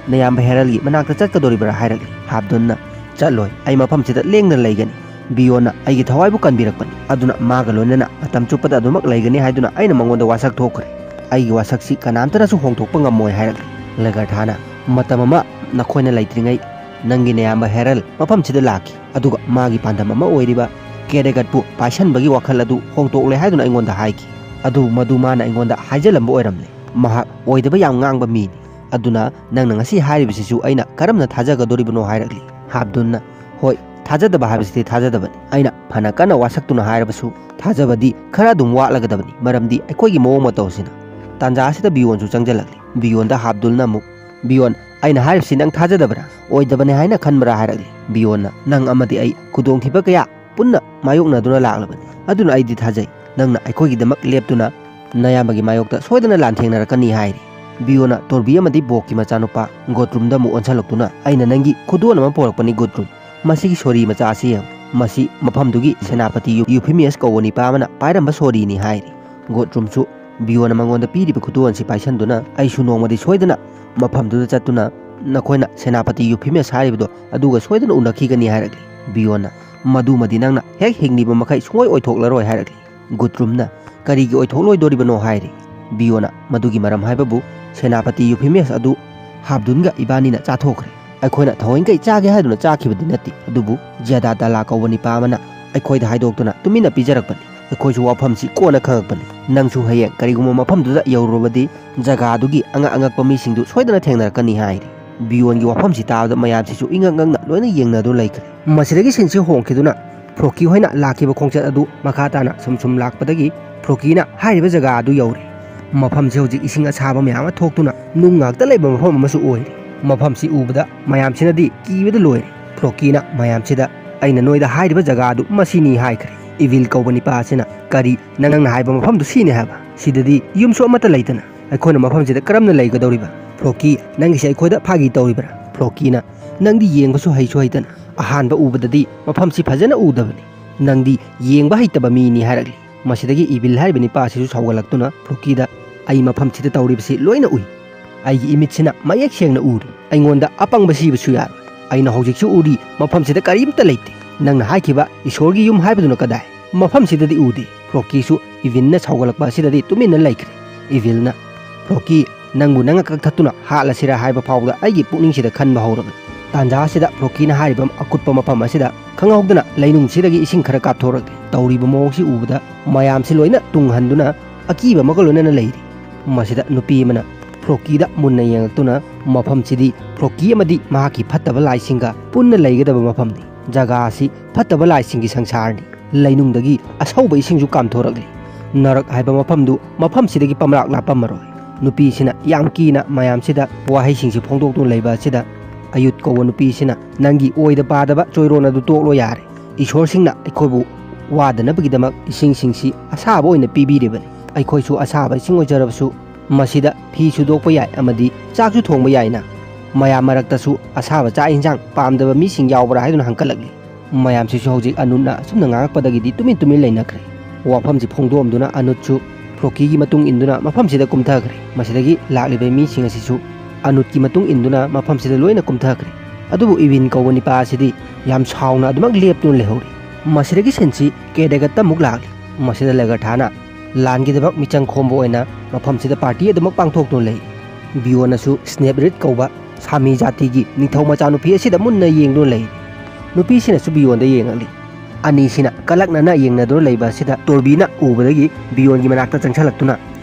ꯅꯌꯥꯝꯕ ꯍꯦꯔꯜꯒꯤ ꯃꯅꯥꯛꯇ ꯆꯠꯀꯗꯧꯔꯤꯕ꯭ꯔꯥ?" ꯍꯥꯏꯔꯛꯂꯤ꯫ ꯍꯥꯞꯗꯨꯟꯅ, "ꯆꯠꯂꯣꯏ, ꯑꯩ ꯃꯐꯝꯁꯤꯗ ꯂꯦꯡꯗꯅ ꯂꯩꯒꯅꯤ꯫ ꯕꯤꯌꯣꯟꯅ ꯑꯩꯒꯤ ꯊꯋꯥꯏꯕꯨ ꯀꯟꯕꯤꯔꯛꯄꯅꯤ, ꯑꯗꯨꯅ ꯃꯥꯒ ꯂꯣꯏꯅꯅ ꯃꯇꯝ ꯆꯨꯞꯄꯗ ꯑꯗꯨꯃꯛ ꯂꯩꯒꯅꯤ ꯍꯥꯏꯗꯨꯅ ꯑꯩꯅ ꯃꯉꯣꯟꯗ ꯋꯥꯁꯛ ꯊꯣꯛꯈ꯭ꯔꯦ꯫ ꯑꯩꯒꯤ ꯋꯥꯁꯛꯁꯤ ꯀꯅꯥꯝꯇꯅꯁꯨ ꯍꯣꯡꯗꯣꯛꯄ ꯉꯝꯃꯣꯏ" ꯍꯥꯏꯔꯛꯂꯤ꯫ ꯂꯦꯒꯔꯊꯥꯅ, "ꯃꯇꯝ ꯑꯃ ꯅꯈꯣꯏꯅ ꯂꯩꯇ꯭ꯔꯤꯉꯩ ꯅꯪꯒꯤ ꯅꯌꯥꯝꯕ ꯍꯦꯔꯜ ꯃꯐꯝꯁꯤꯗ ꯂꯥꯛꯈꯤ, ꯑꯗꯨꯒ ꯃꯥꯒꯤ ꯄꯥꯟꯗꯝ ꯑꯃ ꯑꯣꯏꯔꯤꯕ ꯀꯦꯔꯦꯒꯠꯄꯨ ꯄꯥꯏꯁꯟꯕꯒꯤ ꯋꯥꯈꯜ ꯑꯗꯨ ꯍꯣꯡꯗꯣꯛꯂꯦ ꯍꯥꯏꯗꯨꯅ ꯑꯩꯉꯣꯟꯗ ꯍꯥꯏꯈꯤ꯫ ꯑꯗꯨ ꯃꯗꯨ ꯃꯥꯅ ꯑꯩꯉꯣꯟꯗ ꯍꯥꯏꯖꯜꯂꯝꯕ ꯑꯣꯏꯔꯝꯂꯦ꯫ ꯃꯍꯥꯛ ꯑꯣꯏꯗꯕ ꯌꯥꯝ ꯉꯥꯡꯕ ꯃꯤꯅꯤ꯫ ꯑꯗꯨꯅ ꯅꯪꯅ ꯉꯁꯤ ꯍꯥꯏꯔꯤꯕꯁꯤꯁꯨ ꯑꯩꯅ ꯀꯔꯝꯅ ꯊꯥꯖꯒꯗꯧꯔꯤꯕꯅꯣ?" ꯍꯥꯏꯔꯛꯂꯤ꯫ ꯍꯥꯞꯗꯨꯟꯅ, "ꯍꯣꯏ, ꯊꯥꯖꯗꯕ ꯍꯥꯏꯕꯁꯤꯗꯤ ꯊꯥꯖꯗꯕꯅꯤ꯫ ꯑꯩꯅ ꯐꯅ ꯀꯟꯅ ꯋꯥꯁꯛꯇꯨꯅ ꯍꯥꯏꯔꯕꯁꯨ ꯊꯥꯖꯕꯗꯤ ꯈꯔ ꯑꯗꯨꯝ ꯋꯥꯠꯂꯒꯗꯕꯅꯤ, ꯃꯔꯝꯗꯤ ꯑꯩꯈꯣꯏꯒꯤ ꯃꯑꯣꯡ ꯃꯇꯧ ꯑꯁꯤꯅ"꯫ ꯇꯥꯟꯖꯥ ꯑꯁꯤꯗ ꯕꯤꯌꯣꯟꯁꯨ ꯆꯪꯁꯤꯜꯂꯛꯂꯤ꯫ ꯕꯤꯌꯣꯟꯗ ꯍꯥꯞꯗꯨꯜꯅ ꯑꯃꯨꯛ, "ꯕꯤꯌꯣꯟ, ꯑꯩꯅ ꯍꯥꯏꯔꯤꯕꯁꯤ ꯅꯪ ꯊꯥꯖꯗꯕ꯭ꯔꯥ? ꯑꯣꯏꯗꯕꯅꯤ ꯍꯥꯏꯅ ꯈꯟꯕ꯭ꯔꯥ?" ꯍꯥꯏꯔꯛꯂꯤ꯫ ꯕꯤꯌꯣꯟꯅ, "ꯅꯪ ꯑꯃꯗꯤ ꯑꯩ ꯈꯨꯗꯣꯡꯊꯤꯕ ꯀꯌꯥ ꯄꯨꯟꯅ ꯃꯥꯌꯣꯛꯅꯗꯨꯅ ꯂꯥꯛꯂꯕꯅꯤ, ꯑꯗꯨꯅ ꯑꯩꯗꯤ ꯊꯥꯖꯩ, ꯅꯪꯅ ꯑꯩꯈꯣꯏꯒꯤꯗꯃꯛ ꯂꯦꯞꯇꯨꯅ ꯅꯌꯥꯝꯕꯒꯤ ꯃꯥꯌꯣꯛꯇ ꯁꯣꯏꯗꯅ ꯂꯥꯟꯊꯦꯡꯅꯔꯛꯀꯅꯤ" ꯍꯥꯏꯔꯤ꯫ ꯕꯤꯌꯣꯟꯅ ꯇꯣꯔꯕꯤ ꯑꯃꯗꯤ ꯕꯣꯛꯀꯤ ꯃꯆꯥꯅꯨꯄꯥ ꯒꯣꯇ꯭ꯔꯨꯝꯗ ꯑꯃꯨꯛ ꯑꯣꯟꯁꯤꯜꯂꯛꯇꯨꯅ, "ꯑꯩꯅ ꯅꯪꯒꯤ ꯈꯨꯗꯣꯟ ꯑꯃ ꯄꯣꯔꯛꯄꯅꯤ ꯒꯣꯇ꯭ꯔꯨꯝ꯫ ꯃꯁꯤꯒꯤ ꯁꯣꯔꯤ ꯃꯆꯥ ꯑꯁꯤ ꯌꯦꯡꯉꯨ꯫ ꯃꯁꯤ ꯃꯐꯝꯗꯨꯒꯤ ꯁꯦꯅꯥꯄꯇꯤ ꯌꯨ-, ꯌꯨꯐꯤꯃꯤꯌꯁ ꯀꯧꯕ ꯅꯤꯄꯥ ꯑꯃꯅ ꯄꯥꯏꯔꯝꯕ ꯁꯣꯔꯤꯅꯤ" ꯍꯥꯏꯔꯤ꯫ ꯒꯣꯇ꯭ꯔꯨꯝꯁꯨ ꯕꯤꯌꯣꯟꯅ ꯃꯉꯣꯟꯗ ꯄꯤꯔꯤꯕ ꯈꯨꯗꯣꯟ ꯑꯁꯤ ꯄꯥꯏꯁꯟꯗꯨꯅ, "ꯑꯩꯁꯨ ꯅꯣꯡꯃꯗꯤ ꯁꯣꯏꯗꯅ ꯃꯐꯝꯗꯨꯗ ꯆꯠꯇꯨꯅ ꯅꯈꯣꯏꯅ ꯁꯦꯅꯥꯄꯇꯤ ꯌꯨꯐꯤꯃꯤꯌꯁ ꯍꯥꯏꯔꯤꯕꯗꯣ ꯑꯗꯨꯒ ꯁꯣꯏꯗꯅ ꯎꯅꯈꯤꯒꯅꯤ" ꯍꯥꯏꯔꯛꯂꯤ꯫ ꯕꯤꯌꯣꯟꯅ, "ꯃꯗꯨꯃꯗꯤ ꯅꯪꯅ ꯍꯦꯛ ꯍꯤꯡꯂꯤꯕ ꯃꯈꯩ ꯁꯨꯡꯑꯣꯏ ꯑꯣꯏꯊꯣꯛꯂꯔꯣꯏ" ꯍꯥꯏꯔꯛꯂꯤ꯫ ꯒꯨꯇ꯭ꯔꯨꯝꯅ, "ꯀꯔꯤꯒꯤ ꯑꯣꯏꯊꯣꯛꯂꯣꯏꯗꯣꯔꯤꯕꯅꯣ?" ꯍꯥꯏꯔꯤ꯫ ꯕꯤꯌꯣꯅ, "ꯃꯗꯨꯒꯤ ꯃꯔꯝ ꯍꯥꯏꯕꯕꯨ ꯁꯦꯅꯥꯄꯇꯤ ꯌꯨꯐꯤꯃꯤꯌꯁ ꯑꯗꯨ ꯍꯥꯞꯗꯨꯟꯒ ꯏꯕꯥꯅꯤꯅ ꯆꯥꯊꯣꯛꯈ꯭ꯔꯦ꯫ ꯑꯩꯈꯣꯏꯅ ꯊꯑꯣꯏꯡꯈꯩ ꯆꯥꯒꯦ ꯍꯥꯏꯗꯨꯅ ꯆꯥꯈꯤꯕꯗꯤ ꯅꯠꯇꯦ, ꯑꯗꯨꯕꯨ ꯖꯤꯌꯥꯗꯥ ꯇꯂꯥ ꯀꯧꯕ ꯅꯤꯄꯥ ꯑꯃꯅ ꯑꯩꯈꯣꯏꯗ ꯍꯥꯏꯗꯣꯛꯇꯨꯅ ꯇꯨꯃꯤꯟꯅ ꯄꯤꯖꯔꯛꯄꯅꯤ꯫ ꯑꯩꯈꯣꯏꯁꯨ ꯋꯥꯐꯝꯁꯤ ꯀꯣꯟꯅ ꯈꯪꯉꯛꯄꯅꯤ꯫ ꯅꯪꯁꯨ ꯍꯌꯦꯡ ꯀꯔꯤꯒꯨꯝꯕ ꯃꯐꯝꯗꯨꯗ ꯌꯧꯔꯨꯔꯕꯗꯤ ꯖꯒꯥꯗꯨꯒꯤ ꯑꯉꯛ ꯑꯉꯛꯄ ꯃꯤꯁꯤꯡꯗꯨ ꯁꯣꯏꯗꯅ ꯊꯦꯡꯅꯔꯛꯀꯅꯤ" ꯍꯥꯏꯔꯤ꯫ ꯕꯤꯌꯣꯟꯒꯤ ꯋꯥꯐꯝꯁꯤ ꯇꯥꯕꯗ ꯃꯌꯥꯝꯁꯤꯁꯨ ꯏꯉꯛ ꯉꯛꯅ ꯂꯣꯏꯅ ꯌꯦꯡꯅꯗꯨꯅ ꯂꯩꯈ꯭ꯔꯦ꯫ ꯃꯁꯤꯗꯒꯤ ꯁꯤꯟꯁꯤ ꯍꯣꯡꯈꯤꯗꯨꯅ ꯐ꯭ꯔꯣꯀꯤ ꯍꯣꯏꯅ ꯂꯥꯛꯈꯤꯕ ꯈꯣꯡꯆꯠ ꯑꯗꯨ ꯃꯈꯥ ꯇꯥꯅ ꯁꯨꯝ ꯁꯨꯝ ꯂꯥꯛꯄꯗꯒꯤ ꯐ꯭ꯔꯣꯀꯤꯅ ꯍꯥꯏꯔꯤꯕ ꯖꯒꯥ ꯑꯗꯨ ꯌꯧꯔꯦ꯫ ꯃꯐꯝꯁꯤ ꯍꯧꯖꯤꯛ ꯏꯁꯤꯡ ꯑꯁꯥꯕ ꯃꯌꯥꯝ ꯑꯃ ꯊꯣꯛꯇꯨꯅ ꯅꯨꯡ ꯉꯥꯛꯇ ꯂꯩꯕ ꯃꯐꯝ ꯑꯃꯁꯨ ꯑꯣꯏꯔꯦ꯫ ꯃꯐꯝꯁꯤ ꯎꯕꯗ ꯃꯌꯥꯝꯁꯤꯅꯗꯤ ꯀꯤꯕꯗ ꯂꯣꯏꯔꯦ꯫ ꯐ꯭ꯔꯣꯀꯤꯅ ꯃꯌꯥꯝꯁꯤꯗ, "ꯑꯩꯅ ꯅꯣꯏꯗ ꯍꯥꯏꯔꯤꯕ ꯖꯒꯥ ꯑꯗꯨ ꯃꯁꯤꯅꯤ" ꯍꯥꯏꯈ꯭ꯔꯦ꯫ ꯏꯚꯤꯜ ꯀꯧꯕ ꯅꯤꯄꯥ ꯑꯁꯤꯅ, "ꯀꯔꯤ, ꯅꯪꯅ ꯍꯥꯏꯕ ꯃꯐꯝꯗꯨ ꯁꯤꯅꯤ ꯍꯥꯏꯕ? ꯁꯤꯗꯗꯤ ꯌꯨꯝꯁꯨ ꯑꯃꯠꯇ ꯂꯩꯇꯅ ꯑꯩꯈꯣꯏꯅ ꯃꯐꯝꯁꯤꯗ ꯀꯔꯝꯅ ꯂꯩꯒꯗꯧꯔꯤꯕ? ꯐ꯭ꯔꯣꯀꯤ, ꯅꯪꯒꯤꯁꯦ ꯑꯩꯈꯣꯏꯗ ꯐꯥꯒꯤ ꯇꯧꯔꯤꯕ꯭ꯔꯥ?" ꯐ꯭ꯔꯣꯀꯤꯅ, "ꯅꯪꯗꯤ ꯌꯦꯡꯕꯁꯨ ꯍꯩꯁꯨ ꯍꯩꯇꯅ ꯑꯍꯥꯟꯕ ꯎꯕꯗꯗꯤ ꯃꯐꯝꯁꯤ ꯐꯖꯅ ꯎꯗꯕꯅꯤ꯫ ꯅꯪꯗꯤ ꯌꯦꯡꯕ ꯍꯩꯇꯕ ꯃꯤꯅꯤ" ꯍꯥꯏꯔꯛꯂꯤ꯫ ꯃꯁꯤꯗꯒꯤ ꯏꯚꯤꯜ ꯍꯥꯏꯔꯤꯕ ꯅꯤꯄꯥ ꯑꯁꯤꯁꯨ ꯁꯥꯎꯒꯠꯂꯛꯇꯨꯅ ꯐ꯭ꯔꯣꯀꯤꯗ, "ꯑꯩ ꯃꯐꯝꯁꯤꯗ ꯇꯧꯔꯤꯕꯁꯤ ꯂꯣꯏꯅ ꯎꯏ꯫ ꯑꯩꯒꯤ ꯏꯃꯤꯠꯁꯤꯅ ꯃꯌꯦꯛ ꯁꯦꯡꯅ ꯎꯔꯤ꯫ ꯑꯩꯉꯣꯟꯗ ꯑꯄꯪꯕ ꯁꯤꯕꯁꯨ ꯌꯥꯔꯣꯏ꯫ ꯑꯩꯅ ꯍꯧꯖꯤꯛꯁꯨ ꯎꯔꯤ, ꯃꯐꯝꯁꯤꯗ ꯀꯔꯤꯝꯇ ꯂꯩꯇꯦ꯫ ꯅꯪꯅ ꯍꯥꯏꯈꯤꯕ ꯏꯁꯣꯔꯒꯤ ꯌꯨꯝ ꯍꯥꯏꯕꯗꯨꯅ ꯀꯗꯥꯏ? ꯃꯐꯝꯁꯤꯗꯗꯤ ꯎꯗꯦ꯫" ꯐ꯭ꯔꯣꯀꯤꯁꯨ ꯏꯚꯤꯜꯅ ꯁꯥꯎꯒꯠꯂꯛꯄ ꯑꯁꯤꯗꯗꯤ ꯇꯨꯃꯤꯟꯅ ꯂꯩꯈ꯭ꯔꯦ꯫ ꯏꯚꯤꯜꯅ, "ꯐ꯭ꯔꯣꯀꯤ, ꯅꯪꯕꯨ ꯅꯉꯛ ꯀꯛꯊꯠꯇꯨꯅ ꯍꯥꯠꯂꯁꯤꯔꯥ ꯍꯥꯏꯕ ꯐꯥꯎꯕꯗ ꯑꯩꯒꯤ ꯄꯨꯛꯅꯤꯡꯁꯤꯗ ꯈꯟꯕ ꯍꯧꯔꯕꯅꯤ꯫" ꯇꯥꯟꯖꯥ ꯑꯁꯤꯗ ꯐ꯭ꯔꯣꯀꯤꯅ ꯍꯥꯏꯔꯤꯕ ꯑꯀꯨꯠꯄ ꯃꯐꯝ ꯑꯁꯤꯗ ꯈꯪꯍꯧꯗꯅ ꯂꯩꯅꯨꯡꯁꯤꯗꯒꯤ ꯏꯁꯤꯡ ꯈꯔ ꯀꯥꯞꯊꯣꯔꯛꯂꯤ꯫ ꯇꯧꯔꯤꯕ ꯃꯑꯣꯡꯁꯤ ꯎꯕꯗ ꯃꯌꯥꯝꯁꯤ ꯂꯣꯏꯅ ꯇꯨꯡꯍꯟꯗꯨꯅ ꯑꯀꯤꯕ ꯑꯃꯒ ꯂꯣꯏꯅꯅ ꯂꯩꯔꯤ꯫ ꯃꯁꯤꯗ ꯅꯨꯄꯤ ꯑꯃꯅ ꯐ꯭ꯔꯣꯀꯤꯗ ꯃꯨꯟꯅ ꯌꯦꯡꯂꯛꯇꯨꯅ, "ꯃꯐꯝꯁꯤꯗꯤ ꯐ꯭ꯔꯣꯀꯤ ꯑꯃꯗꯤ ꯃꯍꯥꯛꯀꯤ ꯐꯠꯇꯕ ꯂꯥꯏꯁꯤꯡꯒ ꯄꯨꯟꯅ ꯂꯩꯒꯗꯕ ꯃꯐꯝꯅꯤ꯫ ꯖꯒꯥ ꯑꯁꯤ ꯐꯠꯇꯕ ꯂꯥꯏꯁꯤꯡꯒꯤ ꯁꯪꯁꯥꯔꯅꯤ꯫ ꯂꯩꯅꯨꯡꯗꯒꯤ ꯑꯁꯧꯕ ꯏꯁꯤꯡꯁꯨ ꯀꯥꯝꯊꯣꯔꯛꯂꯤ꯫ ꯅꯔꯛ ꯍꯥꯏꯕ ꯃꯐꯝꯗꯨ ꯃꯐꯝꯁꯤꯗꯒꯤ ꯄꯝꯂꯥꯛ ꯂꯥꯞꯄꯝꯃꯔꯣꯏ꯫" ꯅꯨꯄꯤꯁꯤꯅ ꯌꯥꯝ ꯀꯤꯅ ꯃꯌꯥꯝꯁꯤꯗ ꯋꯥꯍꯩꯁꯤꯡꯁꯤ ꯐꯣꯡꯗꯣꯛꯇꯨꯅ ꯂꯩꯕ ꯑꯁꯤꯗ ꯑꯌꯨꯠ ꯀꯧꯕ ꯅꯨꯄꯤꯁꯤꯅ, "ꯅꯪꯒꯤ ꯑꯣꯏꯗ ꯄꯥꯗꯕ ꯆꯣꯏꯔꯣꯟ ꯑꯗꯨ ꯇꯣꯛꯂꯣ ꯌꯥꯔꯦ꯫ ꯏꯁꯣꯔꯁꯤꯡꯅ ꯑꯩꯈꯣꯏꯕꯨ ꯋꯥꯗꯅꯕꯒꯤꯗꯃꯛ ꯏꯁꯤꯡꯁꯤꯡꯁꯤ ꯑꯁꯥꯕ ꯑꯣꯏꯅ ꯄꯤꯕꯤꯔꯤꯕꯅꯤ꯫ ꯑꯩꯈꯣꯏꯁꯨ ꯑꯁꯥꯕ ꯏꯁꯤꯡ ꯑꯣꯏꯖꯔꯕꯁꯨ ꯃꯁꯤꯗ ꯐꯤ ꯁꯨꯗꯣꯛꯄ ꯌꯥꯏ ꯑꯃꯗꯤ ꯆꯥꯛꯁꯨ ꯊꯣꯡꯕ ꯌꯥꯏꯅ?" ꯃꯌꯥꯝ ꯃꯔꯛꯇꯁꯨ ꯑꯁꯥꯕ ꯆꯥꯛ ꯏꯟꯁꯥꯡ ꯄꯥꯝꯗꯕ ꯃꯤꯁꯤꯡ ꯌꯥꯎꯕ꯭ꯔꯥ ꯍꯥꯏꯗꯨꯅ ꯍꯪꯀꯠꯂꯛꯂꯤ꯫ ꯃꯌꯥꯝꯁꯤꯁꯨ ꯍꯧꯖꯤꯛ ꯑꯅꯨꯠꯅ ꯑꯁꯨꯝꯅ ꯉꯥꯡꯉꯛꯄꯗꯒꯤꯗꯤ ꯇꯨꯃꯤꯟ ꯇꯨꯃꯤꯟ ꯂꯩꯅꯈ꯭ꯔꯦ꯫ ꯋꯥꯐꯝꯁꯤ ꯐꯣꯡꯗꯣꯛꯑꯝꯗꯨꯅ ꯑꯅꯨꯠꯁꯨ ꯐ꯭ꯔꯣꯀꯤꯒꯤ ꯃꯇꯨꯡ ꯏꯟꯗꯨꯅ ꯃꯐꯝꯁꯤꯗ ꯀꯨꯝꯊꯈ꯭ꯔꯦ꯫ ꯃꯁꯤꯗꯒꯤ ꯂꯥꯛꯂꯤꯕ ꯃꯤꯁꯤꯡ ꯑꯁꯤꯁꯨ ꯑꯅꯨꯠꯀꯤ ꯃꯇꯨꯡ ꯏꯟꯗꯨꯅ ꯃꯐꯝꯁꯤꯗ ꯂꯣꯏꯅ ꯀꯨꯝꯊꯈ꯭ꯔꯦ꯫ ꯑꯗꯨꯕꯨ ꯏꯚꯤꯟ ꯀꯧꯕ ꯅꯤꯄꯥ ꯑꯁꯤꯗꯤ ꯌꯥꯝ ꯁꯥꯎꯅ ꯑꯗꯨꯃꯛ ꯂꯦꯞꯇꯨꯅ ꯂꯩꯍꯧꯔꯤ꯫ ꯃꯁꯤꯗꯒꯤ ꯁꯤꯟꯁꯤ ꯀꯦꯗꯒꯠꯇ ꯑꯃꯨꯛ ꯂꯥꯛꯂꯤ꯫ ꯃꯁꯤꯗ ꯂꯦꯒꯔꯊꯥꯅ ꯂꯥꯟꯒꯤꯗꯃꯛ ꯃꯤꯆꯪ ꯈꯣꯝꯕ ꯑꯣꯏꯅ ꯃꯐꯝꯁꯤꯗ ꯄꯥꯔꯇꯤ ꯑꯗꯨꯃꯛ ꯄꯥꯡꯊꯣꯛꯇꯨꯅ ꯂꯩ꯫ ꯕꯤꯌꯣꯟꯅꯁꯨ ꯁ꯭ꯅꯦꯞꯔꯤꯠ ꯀꯧꯕ ꯁꯥꯃꯤ ꯖꯥꯇꯤꯒꯤ ꯅꯤꯡꯊꯧ ꯃꯆꯥꯅꯨꯄꯤ ꯑꯁꯤꯗ ꯃꯨꯟꯅ ꯌꯦꯡꯗꯨꯅ ꯂꯩ꯫ ꯅꯨꯄꯤꯁꯤꯅꯁꯨ ꯕꯤꯌꯣꯟꯗ ꯌꯦꯡꯂꯛꯂꯤ꯫ ꯑꯅꯤꯁꯤꯅ ꯀꯂꯛꯅꯅ ꯌꯦꯡꯅꯗꯨꯅ ꯂꯩꯕ ꯑꯁꯤꯗ ꯇꯣꯔꯕꯤꯅ ꯎꯕꯗꯒꯤ ꯕꯤꯌꯣꯟꯒꯤ ꯃꯅꯥꯛꯇ ꯆꯪꯁꯤꯜꯂꯛꯇꯨꯅ,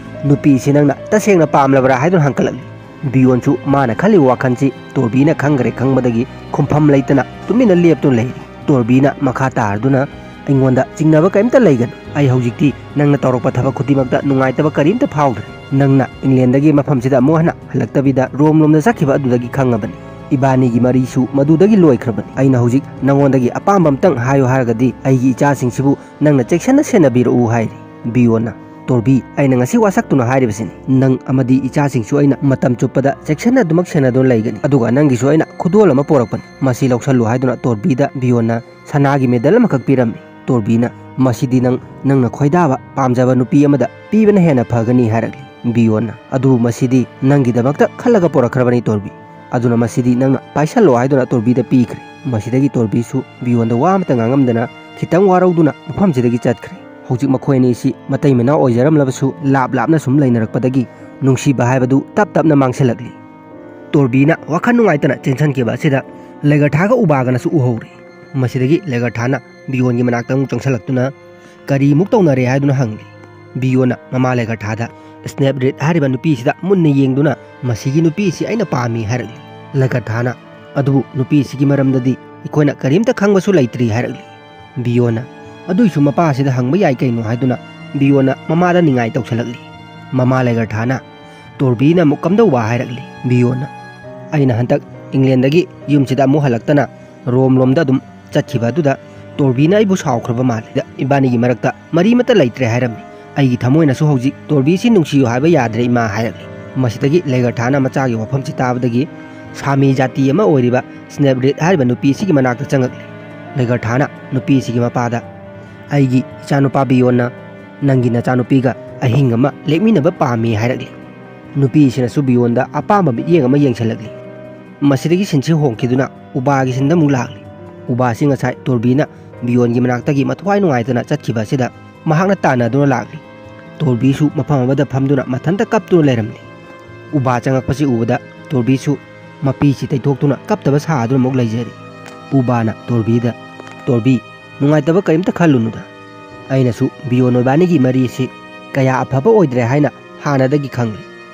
"ꯅꯨꯄꯤꯁꯤ ꯅꯪꯅ ꯇꯁꯦꯡꯅ ꯄꯥꯝꯂꯕ꯭ꯔꯥ?" ꯍꯥꯏꯗꯨꯅ ꯍꯪꯀꯠꯂꯛꯂꯤ꯫ ꯕꯤꯌꯣꯟꯁꯨ ꯃꯥꯅ ꯈꯜꯂꯤꯕ ꯋꯥꯈꯜꯁꯤ ꯇꯣꯔꯕꯤꯅ ꯈꯪꯈ꯭ꯔꯦ ꯈꯪꯕꯗꯒꯤ ꯈꯨꯝꯐꯝ ꯂꯩꯇꯅ ꯇꯨꯃꯤꯟꯅ ꯂꯦꯞꯇꯨꯅ ꯂꯩꯔꯤ꯫ ꯇꯣꯔꯕꯤꯅ ꯃꯈꯥ ꯇꯥꯔꯗꯨꯅ, "ꯑꯩꯉꯣꯟꯗ ꯆꯤꯡꯅꯕ ꯀꯔꯤꯝꯇ ꯂꯩꯒꯅꯨ꯫ ꯑꯩ ꯍꯧꯖꯤꯛꯇꯤ ꯅꯪꯅ ꯇꯧꯔꯛꯄ ꯊꯕꯛ ꯈꯨꯗꯤꯡꯃꯛꯇ ꯅꯨꯡꯉꯥꯏꯇꯕ ꯀꯔꯤꯝꯇ ꯐꯥꯎꯗ꯭ꯔꯦ꯫ ꯅꯪꯅ ꯏꯪꯂꯦꯟꯗꯒꯤ ꯃꯐꯝꯁꯤꯗ ꯑꯃꯨꯛ ꯍꯟꯅ ꯍꯜꯂꯛꯇꯕꯤꯗ ꯔꯣꯝ ꯂꯣꯝꯗ ꯆꯠꯈꯤꯕ ꯑꯗꯨꯗꯒꯤ ꯈꯪꯉꯕꯅꯤ꯫ ꯏꯕꯥꯅꯤꯒꯤ ꯃꯔꯤꯁꯨ ꯃꯗꯨꯗꯒꯤ ꯂꯣꯏꯈ꯭ꯔꯕꯅꯤ꯫ ꯑꯩꯅ ꯍꯧꯖꯤꯛ ꯅꯪꯉꯣꯟꯗꯒꯤ ꯑꯄꯥꯝꯕ ꯑꯝꯇꯪ ꯍꯥꯏꯌꯨ ꯍꯥꯏꯔꯒꯗꯤ ꯑꯩꯒꯤ ꯏꯆꯥꯁꯤꯡꯁꯤꯕꯨ ꯅꯪꯅ ꯆꯦꯛꯁꯤꯟꯅ ꯁꯦꯟꯅꯕꯤꯔꯛꯎ" ꯍꯥꯏꯔꯤ꯫ ꯕꯤꯌꯣꯟꯅ, "ꯇꯣꯔꯕꯤ, ꯑꯩꯅ ꯉꯁꯤ ꯋꯥꯁꯛꯇꯨꯅ ꯍꯥꯏꯔꯤꯕꯁꯤꯅꯤ꯫ ꯅꯪ ꯑꯃꯗꯤ ꯏꯆꯥꯁꯤꯡꯁꯨ ꯑꯩꯅ ꯃꯇꯝ ꯆꯨꯞꯄꯗ ꯆꯦꯛꯁꯤꯟꯅ ꯑꯗꯨꯃꯛ ꯁꯦꯟꯅꯗꯨꯅ ꯂꯩꯒꯅꯤ꯫ ꯑꯗꯨꯒ ꯅꯪꯒꯤꯁꯨ ꯑꯩꯅ ꯈꯨꯗꯣꯜ ꯑꯃ ꯄꯣꯔꯛꯄꯅꯤ꯫ ꯃꯁꯤ ꯂꯧꯁꯜꯂꯨ" ꯍꯥꯏꯗꯨꯅ ꯇꯣꯔꯕꯤꯗ ꯕꯤꯌꯣꯟꯅ ꯁꯅꯥꯒꯤ ꯃꯦꯗꯜ ꯑꯃꯈꯛ ꯄꯤꯔꯝꯃꯤ꯫ ꯇꯣꯔꯕꯤꯅ, "ꯃꯁꯤꯗꯤ ꯅꯪ, ꯅꯪꯅ ꯈꯣꯏꯗꯥꯕ ꯄꯥꯝꯖꯕ ꯅꯨꯄꯤ ꯑꯃꯗ ꯄꯤꯕꯅ ꯍꯦꯟꯅ ꯐꯒꯅꯤ" ꯍꯥꯏꯔꯛꯂꯤ꯫ ꯕꯤꯌꯣꯟꯅ, "ꯑꯗꯨꯕꯨ ꯃꯁꯤꯗꯤ ꯅꯪꯒꯤꯗꯃꯛꯇ ꯈꯜꯂꯒ ꯄꯣꯔꯛꯈ꯭ꯔꯕꯅꯤ ꯇꯣꯔꯕꯤ꯫ ꯑꯗꯨꯅ ꯃꯁꯤꯗꯤ ꯅꯪꯅ ꯄꯥꯏꯁꯜꯂꯣ" ꯍꯥꯏꯗꯨꯅ ꯇꯣꯔꯕꯤꯗ ꯄꯤꯈ꯭ꯔꯦ꯫ ꯃꯁꯤꯗꯒꯤ ꯇꯣꯔꯕꯤꯁꯨ ꯕꯤꯌꯣꯟꯗ ꯋꯥ ꯑꯃꯠꯇ ꯉꯥꯡꯉꯝꯗꯅ ꯈꯤꯇꯪ ꯋꯥꯔꯧꯗꯨꯅ ꯃꯐꯝꯁꯤꯗꯒꯤ ꯆꯠꯈ꯭ꯔꯦ꯫ ꯍꯧꯖꯤꯛ ꯃꯈꯣꯏ ꯑꯅꯤꯁꯤ ꯃꯇꯩ ꯃꯅꯥꯎ ꯑꯣꯏꯖꯔꯝꯂꯕꯁꯨ ꯂꯥꯞ ꯂꯥꯞꯅ ꯁꯨꯝ ꯂꯩꯅꯔꯛꯄꯗꯒꯤ ꯅꯨꯡꯁꯤꯕ ꯍꯥꯏꯕꯗꯨ ꯇꯞ ꯇꯞꯅ ꯃꯥꯡꯁꯤꯜꯂꯛꯂꯤ꯫ ꯇꯣꯔꯕꯤꯅ ꯋꯥꯈꯜ ꯅꯨꯡꯉꯥꯏꯇꯅ ꯆꯦꯟꯁꯤꯟꯈꯤꯕ ꯑꯁꯤꯗ ꯂꯩꯒꯔꯊꯥꯒ ꯎꯕꯥꯒꯅꯁꯨ ꯎꯍꯧꯔꯤ꯫ ꯃꯁꯤꯗꯒꯤ ꯂꯩꯒꯔꯊꯥꯅ ꯕꯤꯌꯣꯟꯒꯤ ꯃꯅꯥꯛꯇ ꯑꯃꯨꯛ ꯆꯪꯁꯤꯜꯂꯛꯇꯨꯅ, "ꯀꯔꯤꯃꯨꯛ ꯇꯧꯅꯔꯦ?" ꯍꯥꯏꯗꯨꯅ ꯍꯪꯂꯤ꯫ ꯕꯤꯌꯣꯟꯅ ꯃꯃꯥ ꯂꯩꯒꯔꯊꯥꯗ, "ꯁ꯭ꯅꯦꯞ ꯔꯤꯠ ꯍꯥꯏꯔꯤꯕ ꯅꯨꯄꯤꯁꯤꯗ ꯃꯨꯟꯅ ꯌꯦꯡꯗꯨꯅ ꯃꯁꯤꯒꯤ ꯅꯨꯄꯤꯁꯤ ꯑꯩꯅ ꯄꯥꯝꯃꯤ" ꯍꯥꯏꯔꯛꯂꯤ꯫ ꯂꯩꯒꯔꯊꯥꯅ, "ꯑꯗꯨꯕꯨ ꯅꯨꯄꯤꯁꯤꯒꯤ ꯃꯔꯝꯗꯗꯤ ꯑꯩꯈꯣꯏꯅ ꯀꯔꯤꯝꯇ ꯈꯪꯕꯁꯨ ꯂꯩꯇ꯭ꯔꯤ" ꯍꯥꯏꯔꯛꯂꯤ꯫ ꯕꯤꯌꯣꯟꯅ, "ꯑꯗꯨꯏꯁꯨ ꯃꯄꯥꯁꯤꯗ ꯍꯪꯕ ꯌꯥꯏ ꯀꯩꯅꯣ" ꯍꯥꯏꯗꯨꯅ ꯕꯤꯌꯣꯟꯅ ꯃꯃꯥꯗ ꯅꯤꯡꯉꯥꯏ ꯇꯧꯁꯜꯂꯛꯂꯤ꯫ ꯃꯃꯥ ꯂꯩꯒꯔꯊꯥꯅ, "ꯇꯣꯔꯕꯤꯅ ꯑꯃꯨꯛ ꯀꯝꯗꯧꯕ?" ꯍꯥꯏꯔꯛꯂꯤ꯫ ꯕꯤꯌꯣꯟꯅ, "ꯑꯩꯅ ꯍꯟꯗꯛ ꯏꯪꯂꯦꯟꯗꯒꯤ ꯌꯨꯝꯁꯤꯗ ꯑꯃꯨꯛ ꯍꯜꯂꯛꯇꯅ ꯔꯣꯝ ꯂꯣꯝꯗ ꯑꯗꯨꯝ ꯆꯠꯈꯤꯕ ꯑꯗꯨꯗ ꯇꯣꯔꯕꯤꯅ ꯑꯩꯕꯨ ꯁꯥꯎꯈ꯭ꯔꯕ ꯃꯥꯜꯂꯦ꯫ ꯏꯕꯥꯅꯤꯒꯤ ꯃꯔꯛꯇ ꯃꯔꯤ ꯑꯃꯠꯇ ꯂꯩꯇ꯭ꯔꯦ" ꯍꯥꯏꯔꯝꯃꯤ꯫ "ꯑꯩꯒꯤ ꯊꯃꯣꯏꯅꯁꯨ ꯍꯧꯖꯤꯛ ꯇꯣꯔꯕꯤꯁꯤ ꯅꯨꯡꯁꯤꯌꯨ ꯍꯥꯏꯕ ꯌꯥꯗ꯭ꯔꯦ ꯏꯃꯥ" ꯍꯥꯏꯔꯛꯂꯤ꯫ ꯃꯁꯤꯗꯒꯤ ꯂꯩꯒꯔꯊꯥꯅ ꯃꯆꯥꯒꯤ ꯋꯥꯐꯝꯁꯤ ꯇꯥꯕꯗꯒꯤ ꯁꯥꯃꯤ ꯖꯥꯇꯤ ꯑꯃ ꯑꯣꯏꯔꯤꯕ ꯁ꯭ꯅꯦꯞ ꯔꯤꯠ ꯍꯥꯏꯔꯤꯕ ꯅꯨꯄꯤ ꯑꯁꯤꯒꯤ ꯃꯅꯥꯛꯇ ꯆꯪꯉꯛꯂꯤ꯫ ꯂꯩꯒꯔꯊꯥꯅ ꯅꯨꯄꯤ ꯑꯁꯤꯒꯤ ꯃꯄꯥꯗ, "ꯑꯩꯒꯤ ꯏꯆꯥꯅꯨꯄꯥ ꯕꯤꯌꯣꯟꯅ ꯅꯪꯒꯤ ꯅꯆꯥꯅꯨꯄꯤꯒ ꯑꯍꯤꯡ ꯑꯃ ꯂꯦꯛꯃꯤꯟꯅꯕ ꯄꯥꯝꯃꯤ" ꯍꯥꯏꯔꯛꯂꯤ꯫ ꯅꯨꯄꯤ ꯑꯁꯤꯅꯁꯨ ꯕꯤꯌꯣꯟꯗ ꯑꯄꯥꯝꯕ ꯃꯤꯠꯌꯦꯡ ꯑꯃ ꯌꯦꯡꯁꯤꯜꯂꯛꯂꯤ꯫ ꯃꯁꯤꯗꯒꯤ ꯁꯤꯟꯁꯤ ꯍꯣꯡꯈꯤꯗꯨꯅ ꯎꯕꯥꯒꯤ ꯁꯤꯟꯗ ꯑꯃꯨꯛ ꯂꯥꯛꯂꯤ꯫ ꯎꯕꯥꯁꯤ ꯉꯁꯥꯏ ꯇꯣꯔꯕꯤꯅ ꯕꯤꯌꯣꯟꯒꯤ ꯃꯅꯥꯛꯇꯒꯤ ꯃꯊ꯭ꯋꯥꯏ ꯅꯨꯡꯉꯥꯏꯇꯅ ꯆꯠꯈꯤꯕ ꯑꯁꯤꯗ ꯃꯍꯥꯛꯅ ꯇꯥꯟꯅꯗꯨꯅ ꯂꯥꯛꯂꯤ꯫ ꯇꯣꯔꯕꯤꯁꯨ ꯃꯐꯝ ꯑꯃꯗ ꯐꯝꯗꯨꯅ ꯃꯊꯟꯇ ꯀꯞꯇꯨꯅ ꯂꯩꯔꯝꯂꯤ꯫ ꯎꯕꯥ ꯆꯪꯉꯛꯄꯁꯤ ꯎꯕꯗ ꯇꯣꯔꯕꯤꯁꯨ ꯃꯄꯤꯁꯤ ꯇꯩꯊꯣꯛꯇꯨꯅ ꯀꯞꯇꯕ ꯁꯥꯗꯨꯅ ꯑꯃꯨꯛ ꯂꯩꯖꯔꯤ꯫ ꯎꯕꯥꯅ ꯇꯣꯔꯕꯤꯗ, "ꯇꯣꯔꯕꯤ, ꯅꯨꯡꯉꯥꯏꯇꯕ ꯀꯔꯤꯝꯇ ꯈꯜꯂꯨꯅꯨꯗ꯫ ꯑꯩꯅꯁꯨ ꯕꯤꯌꯣꯟ ꯃꯣꯏꯕꯥꯅꯤꯒꯤ ꯃꯔꯤꯁꯤ ꯀꯌꯥ ꯑꯐꯕ ꯑꯣꯏꯗ꯭ꯔꯦ ꯍꯥꯏꯅ ꯍꯥꯟꯅꯗꯒꯤ ꯈꯪꯂꯤ꯫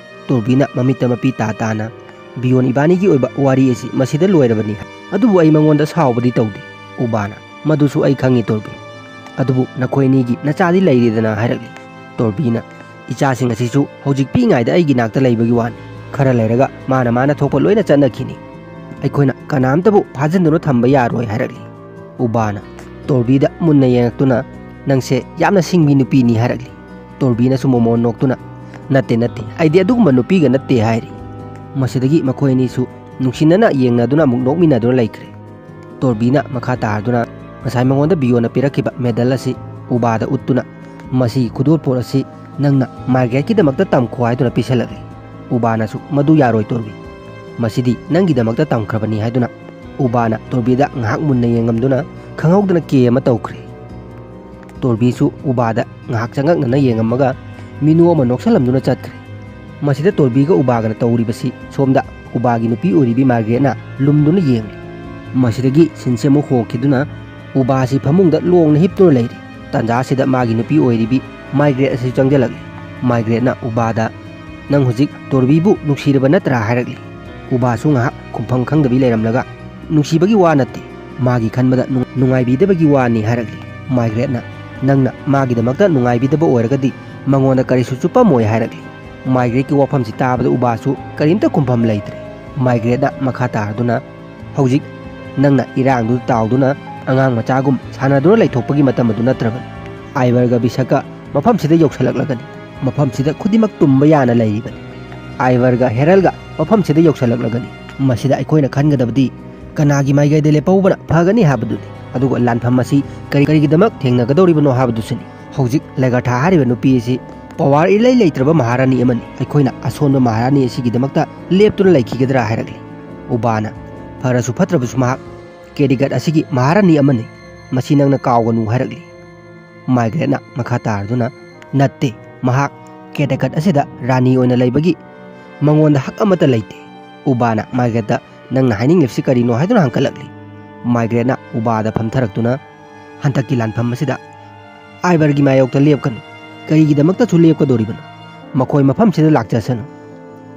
ꯇꯣꯔꯕꯤꯅ ꯃꯃꯤꯠꯇ ꯃꯄꯤ ꯇꯥ ꯇꯥꯅ, "ꯕꯤꯌꯣꯟ ꯏꯕꯥꯅꯤꯒꯤ ꯑꯣꯏꯕ ꯋꯥꯔꯤ ꯑꯁꯤ ꯃꯁꯤꯗ ꯂꯣꯏꯔꯕꯅꯤ꯫ ꯑꯗꯨꯕꯨ ꯑꯩ ꯃꯉꯣꯟꯗ ꯁꯥꯎꯕꯗꯤ ꯇꯧꯗꯦ, ꯎꯕꯥꯅ꯫ ꯃꯗꯨꯁꯨ ꯑꯩ ꯈꯪꯉꯤ, ꯇꯣꯔꯕꯤ꯫ ꯑꯗꯨꯕꯨ ꯅꯈꯣꯏ ꯑꯅꯤꯒꯤ ꯅꯆꯥꯗꯤ ꯂꯩꯔꯦꯗꯅ", ꯍꯥꯏꯔꯛꯂꯤ꯫ ꯇꯣꯔꯕꯤꯅ, "ꯏꯆꯥꯁꯤꯡ ꯑꯁꯤꯁꯨ ꯍꯧꯖꯤꯛ ꯄꯤꯛꯏꯉꯩꯗ ꯑꯩꯒꯤ ꯅꯥꯛꯇ ꯂꯩꯕꯒꯤ ꯋꯥꯅꯤ꯫ ꯈꯔ ꯂꯩꯔꯒ ꯃꯥꯅ ꯃꯥꯅ ꯊꯣꯛꯄ ꯂꯣꯏꯅ ꯆꯠꯅꯈꯤꯅꯤ꯫ ꯑꯩꯈꯣꯏꯅ ꯀꯅꯥꯝꯇꯕꯨ ꯐꯥꯖꯤꯟꯗꯨꯅ ꯊꯝꯕ ꯌꯥꯔꯣꯏ", ꯍꯥꯏꯔꯛꯂꯤ꯫ ꯎꯕꯥꯅ ꯇꯣꯔꯕꯤꯗ ꯃꯨꯟꯅ ꯌꯦꯡꯉꯛꯇꯨꯅ, "ꯅꯪꯁꯦ ꯌꯥꯝꯅ ꯁꯤꯡꯕꯤ ꯅꯨꯄꯤꯅꯤ", ꯍꯥꯏꯔꯛꯂꯤ꯫ ꯇꯣꯔꯕꯤꯅꯁꯨ ꯃꯣꯃꯣꯟ ꯅꯣꯛꯇꯨꯅ, "ꯅꯠꯇꯦ, ꯅꯠꯇꯦ, ꯑꯩꯗꯤ ꯑꯗꯨꯒꯨꯝꯕ ꯅꯨꯄꯤꯒ ꯅꯠꯇꯦ", ꯍꯥꯏꯔꯤ꯫ ꯃꯁꯤꯗꯒꯤ ꯃꯈꯣꯏ ꯑꯅꯤꯁꯨ ꯅꯨꯡꯁꯤꯅꯅ ꯌꯦꯡꯅꯗꯨꯅ ꯑꯃꯨꯛ ꯅꯣꯛꯃꯤꯟꯅꯗꯨꯅ ꯂꯩꯈ꯭ꯔꯦ꯫ ꯇꯣꯔꯕꯤꯅ ꯃꯈꯥ ꯇꯥꯔꯗꯨꯅ ꯉꯁꯥꯏ ꯃꯉꯣꯟꯗ ꯕꯤꯌꯣꯅ ꯄꯤꯔꯛꯈꯤꯕ ꯃꯦꯗꯜ ꯑꯁꯤ ꯎꯕꯥꯗ ꯎꯠꯇꯨꯅ, "ꯃꯁꯤꯒꯤ ꯈꯨꯗꯣꯜꯄꯣꯠ ꯑꯁꯤ ꯅꯪꯅ ꯃꯥꯔꯒ꯭ꯔꯦꯠꯀꯤꯗꯃꯛꯇ ꯇꯝꯈꯣ" ꯍꯥꯏꯗꯨꯅ ꯄꯤꯁꯜꯂꯛꯂꯤ꯫ ꯎꯕꯥꯅꯁꯨ, "ꯃꯗꯨ ꯌꯥꯔꯣꯏ, ꯇꯣꯔꯕꯤ꯫ ꯃꯁꯤꯗꯤ ꯅꯪꯒꯤꯗꯃꯛꯇ ꯇꯝꯈ꯭ꯔꯕꯅꯤ" ꯍꯥꯏꯗꯨꯅ ꯎꯕꯥꯅ ꯇꯣꯔꯕꯤꯗ ꯉꯥꯏꯍꯥꯛ ꯃꯨꯟꯅ ꯌꯦꯡꯉꯝꯗꯨꯅ ꯈꯪꯍꯧꯗꯅ ꯀꯦ ꯑꯃ ꯇꯧꯈ꯭ꯔꯦ꯫ ꯇꯣꯔꯕꯤꯁꯨ ꯎꯕꯥꯗ ꯉꯥꯏꯍꯥꯛ ꯆꯉꯛꯅꯅ ꯌꯦꯡꯉꯝꯃꯒ ꯃꯤꯅꯣ ꯑꯃ ꯅꯣꯛꯁꯜꯂꯝꯗꯨꯅ ꯆꯠꯈ꯭ꯔꯦ꯫ ꯃꯁꯤꯗ ꯇꯣꯔꯕꯤꯒ ꯎꯕꯥꯒꯅ ꯇꯧꯔꯤꯕꯁꯤ ꯁꯣꯝꯗ ꯎꯕꯥꯒꯤ ꯅꯨꯄꯤ ꯑꯣꯏꯔꯤꯕꯤ ꯃꯥꯔꯒ꯭ꯔꯦꯠꯅ ꯂꯨꯝꯗꯨꯅ ꯌꯦꯡꯂꯤ꯫ ꯃꯁꯤꯗꯒꯤ ꯁꯤꯟꯁꯦ ꯑꯃꯨꯛ ꯍꯣꯡꯈꯤꯗꯨꯅ ꯎꯕꯥꯁꯤ ꯐꯃꯨꯡꯗ ꯂꯣꯡꯅ ꯍꯤꯞꯇꯨꯅ ꯂꯩꯔꯤ꯫ ꯇꯥꯟꯖꯥꯁꯤꯗ ꯃꯥꯒꯤ ꯅꯨꯄꯤ ꯑꯣꯏꯔꯤꯕꯤ ꯃꯥꯔꯒ꯭ꯔꯦꯠ ꯑꯁꯤ ꯆꯪꯁꯤꯜꯂꯛꯂꯤ꯫ ꯃꯥꯔꯒ꯭ꯔꯦꯠꯅ ꯎꯕꯥꯗ, "ꯅꯪ ꯍꯧꯖꯤꯛ ꯇꯣꯔꯕꯤꯕꯨ ꯅꯨꯡꯁꯤꯔꯕ ꯅꯠꯇ꯭ꯔꯥ?" ꯍꯥꯏꯔꯛꯂꯤ꯫ ꯎꯕꯥꯁꯨ ꯉꯥꯏꯍꯥꯛ ꯈꯨꯝꯐꯝ ꯈꯪꯗꯕꯤ ꯂꯩꯔꯝꯂꯒ, "ꯅꯨꯡꯁꯤꯕꯒꯤ ꯋꯥ ꯅꯠꯇꯦ, ꯃꯥꯒꯤ ꯈꯟꯕꯗ ꯅꯨꯡ-, ꯅꯨꯡꯉꯥꯏꯕꯤꯗꯕꯒꯤ ꯋꯥꯅꯤ" ꯍꯥꯏꯔꯛꯂꯤ꯫ ꯃꯥꯔꯒ꯭ꯔꯦꯠꯅ, "ꯅꯪꯅ ꯃꯥꯒꯤꯗꯃꯛꯇ ꯅꯨꯡꯉꯥꯏꯕꯤꯗꯕ ꯑꯣꯏꯔꯒꯗꯤ ꯃꯉꯣꯟꯗ ꯀꯔꯤꯁꯨ ꯆꯨꯞꯄꯝꯃꯣꯏ" ꯍꯥꯏꯔꯛꯂꯤ꯫ ꯃꯥꯔꯒ꯭ꯔꯦꯠꯀꯤ ꯋꯥꯐꯝꯁꯤ ꯇꯥꯕꯗ ꯎꯕꯥꯁꯨ ꯀꯔꯤꯝꯇ ꯈꯨꯝꯐꯝ ꯂꯩꯇ꯭ꯔꯦ꯫ ꯃꯥꯔꯒ꯭ꯔꯦꯠꯅ ꯃꯈꯥ ꯇꯥꯔꯗꯨꯅ, "ꯍꯧꯖꯤꯛ ꯅꯪꯅ ꯏꯔꯥꯡꯗꯨꯗ ꯇꯥꯎꯗꯨꯅ ꯑꯉꯥꯡ ꯃꯆꯥꯒꯨꯝ ꯁꯥꯟꯅꯗꯨꯅ ꯂꯩꯊꯣꯛꯄꯒꯤ ꯃꯇꯝ ꯑꯗꯨ ꯅꯠꯇ꯭ꯔꯕꯅꯤ꯫ ꯑꯥꯏꯚꯔꯒ ꯕꯤꯁꯛꯀ ꯃꯐꯝꯁꯤꯗ ꯌꯧꯁꯜꯂꯛꯂꯒꯅꯤ꯫ ꯃꯐꯝꯁꯤꯗ ꯈꯨꯗꯤꯡꯃꯛ ꯇꯨꯝꯕ ꯌꯥꯅ ꯂꯩꯔꯤꯕꯅꯤ꯫ ꯑꯥꯏꯚꯔꯒ ꯍꯦꯔꯜꯒ ꯃꯐꯝꯁꯤꯗ ꯌꯧꯁꯜꯂꯛꯂꯒꯅꯤ꯫ ꯃꯁꯤꯗ ꯑꯩꯈꯣꯏꯅ ꯈꯟꯒꯗꯕꯗꯤ ꯀꯅꯥꯒꯤ ꯃꯥꯏꯀꯩꯗ ꯂꯦꯞꯍꯧꯕꯅ ꯐꯒꯅꯤ ꯍꯥꯏꯕꯗꯨꯅꯤ꯫ ꯑꯗꯨꯒ ꯂꯥꯟꯐꯝ ꯑꯁꯤ ꯀꯔꯤ, ꯀꯔꯤꯒꯤꯗꯃꯛ ꯊꯦꯡꯅꯒꯗꯧꯔꯤꯕꯅꯣ ꯍꯥꯏꯕꯗꯨꯁꯨꯅꯤ꯫ ꯍꯧꯖꯤꯛ ꯂꯦꯒꯥꯊꯥ ꯍꯥꯏꯔꯤꯕ ꯅꯨꯄꯤ ꯑꯁꯤ ꯄꯋꯥꯔ ꯏꯂꯩ ꯂꯩꯇ꯭ꯔꯕ ꯃꯍꯥꯔꯥꯅꯤ ꯑꯃꯅꯤ꯫ ꯑꯩꯈꯣꯏꯅ ꯑꯁꯣꯟꯕ ꯃꯍꯥꯔꯥꯅꯤ ꯑꯁꯤꯒꯤꯗꯃꯛꯇ ꯂꯦꯞꯇꯨꯅ ꯂꯩꯈꯤꯒꯗ꯭ꯔꯥ?" ꯍꯥꯏꯔꯛꯂꯤ꯫ ꯎꯕꯥꯅ, "ꯐꯔꯁꯨ ꯐꯠꯇ꯭ꯔꯕꯁꯨ ꯃꯍꯥꯛ ꯀꯦꯗꯤꯒꯠ ꯑꯁꯤꯒꯤ ꯃꯍꯥꯔꯥꯅꯤ ꯑꯃꯅꯤ꯫ ꯃꯁꯤ ꯅꯪꯅ ꯀꯥꯎꯒꯅꯨ" ꯍꯥꯏꯔꯛꯂꯤ꯫ ꯃꯥꯏꯒ꯭ꯔꯦꯠꯅ ꯃꯈꯥ ꯇꯥꯔꯗꯨꯅ, "ꯅꯠꯇꯦ, ꯃꯍꯥꯛ ꯀꯦꯗꯤꯒꯠ ꯑꯁꯤꯗ ꯔꯥꯅꯤ ꯑꯣꯏꯅ ꯂꯩꯕꯒꯤ ꯃꯉꯣꯟꯗ ꯍꯛ ꯑꯃꯠꯇ ꯂꯩꯇꯦ꯫" ꯎꯕꯥꯅ ꯃꯥꯏꯒ꯭ꯔꯦꯠꯇ, "ꯅꯪꯅ ꯍꯥꯏꯅꯤꯡꯂꯤꯕꯁꯤ ꯀꯔꯤꯅꯣ?" ꯍꯥꯏꯗꯨꯅ ꯍꯪꯀꯠꯂꯛꯂꯤ꯫ ꯃꯥꯏꯒ꯭ꯔꯦꯠꯅ ꯎꯕꯥꯗ ꯐꯝꯊꯔꯛꯇꯨꯅ, "ꯍꯟꯗꯛꯀꯤ ꯂꯥꯟꯐꯝ ꯑꯁꯤꯗ ꯑꯥꯏꯕꯔꯒꯤ ꯃꯥꯌꯣꯛꯇ ꯂꯦꯞꯀꯅꯨ꯫ ꯀꯔꯤꯒꯤꯗꯃꯛꯇꯁꯨ ꯂꯦꯞꯀꯗꯧꯔꯤꯕꯅꯣ? ꯃꯈꯣꯏ ꯃꯐꯝꯁꯤꯗ ꯂꯥꯛꯆꯁꯅꯨ꯫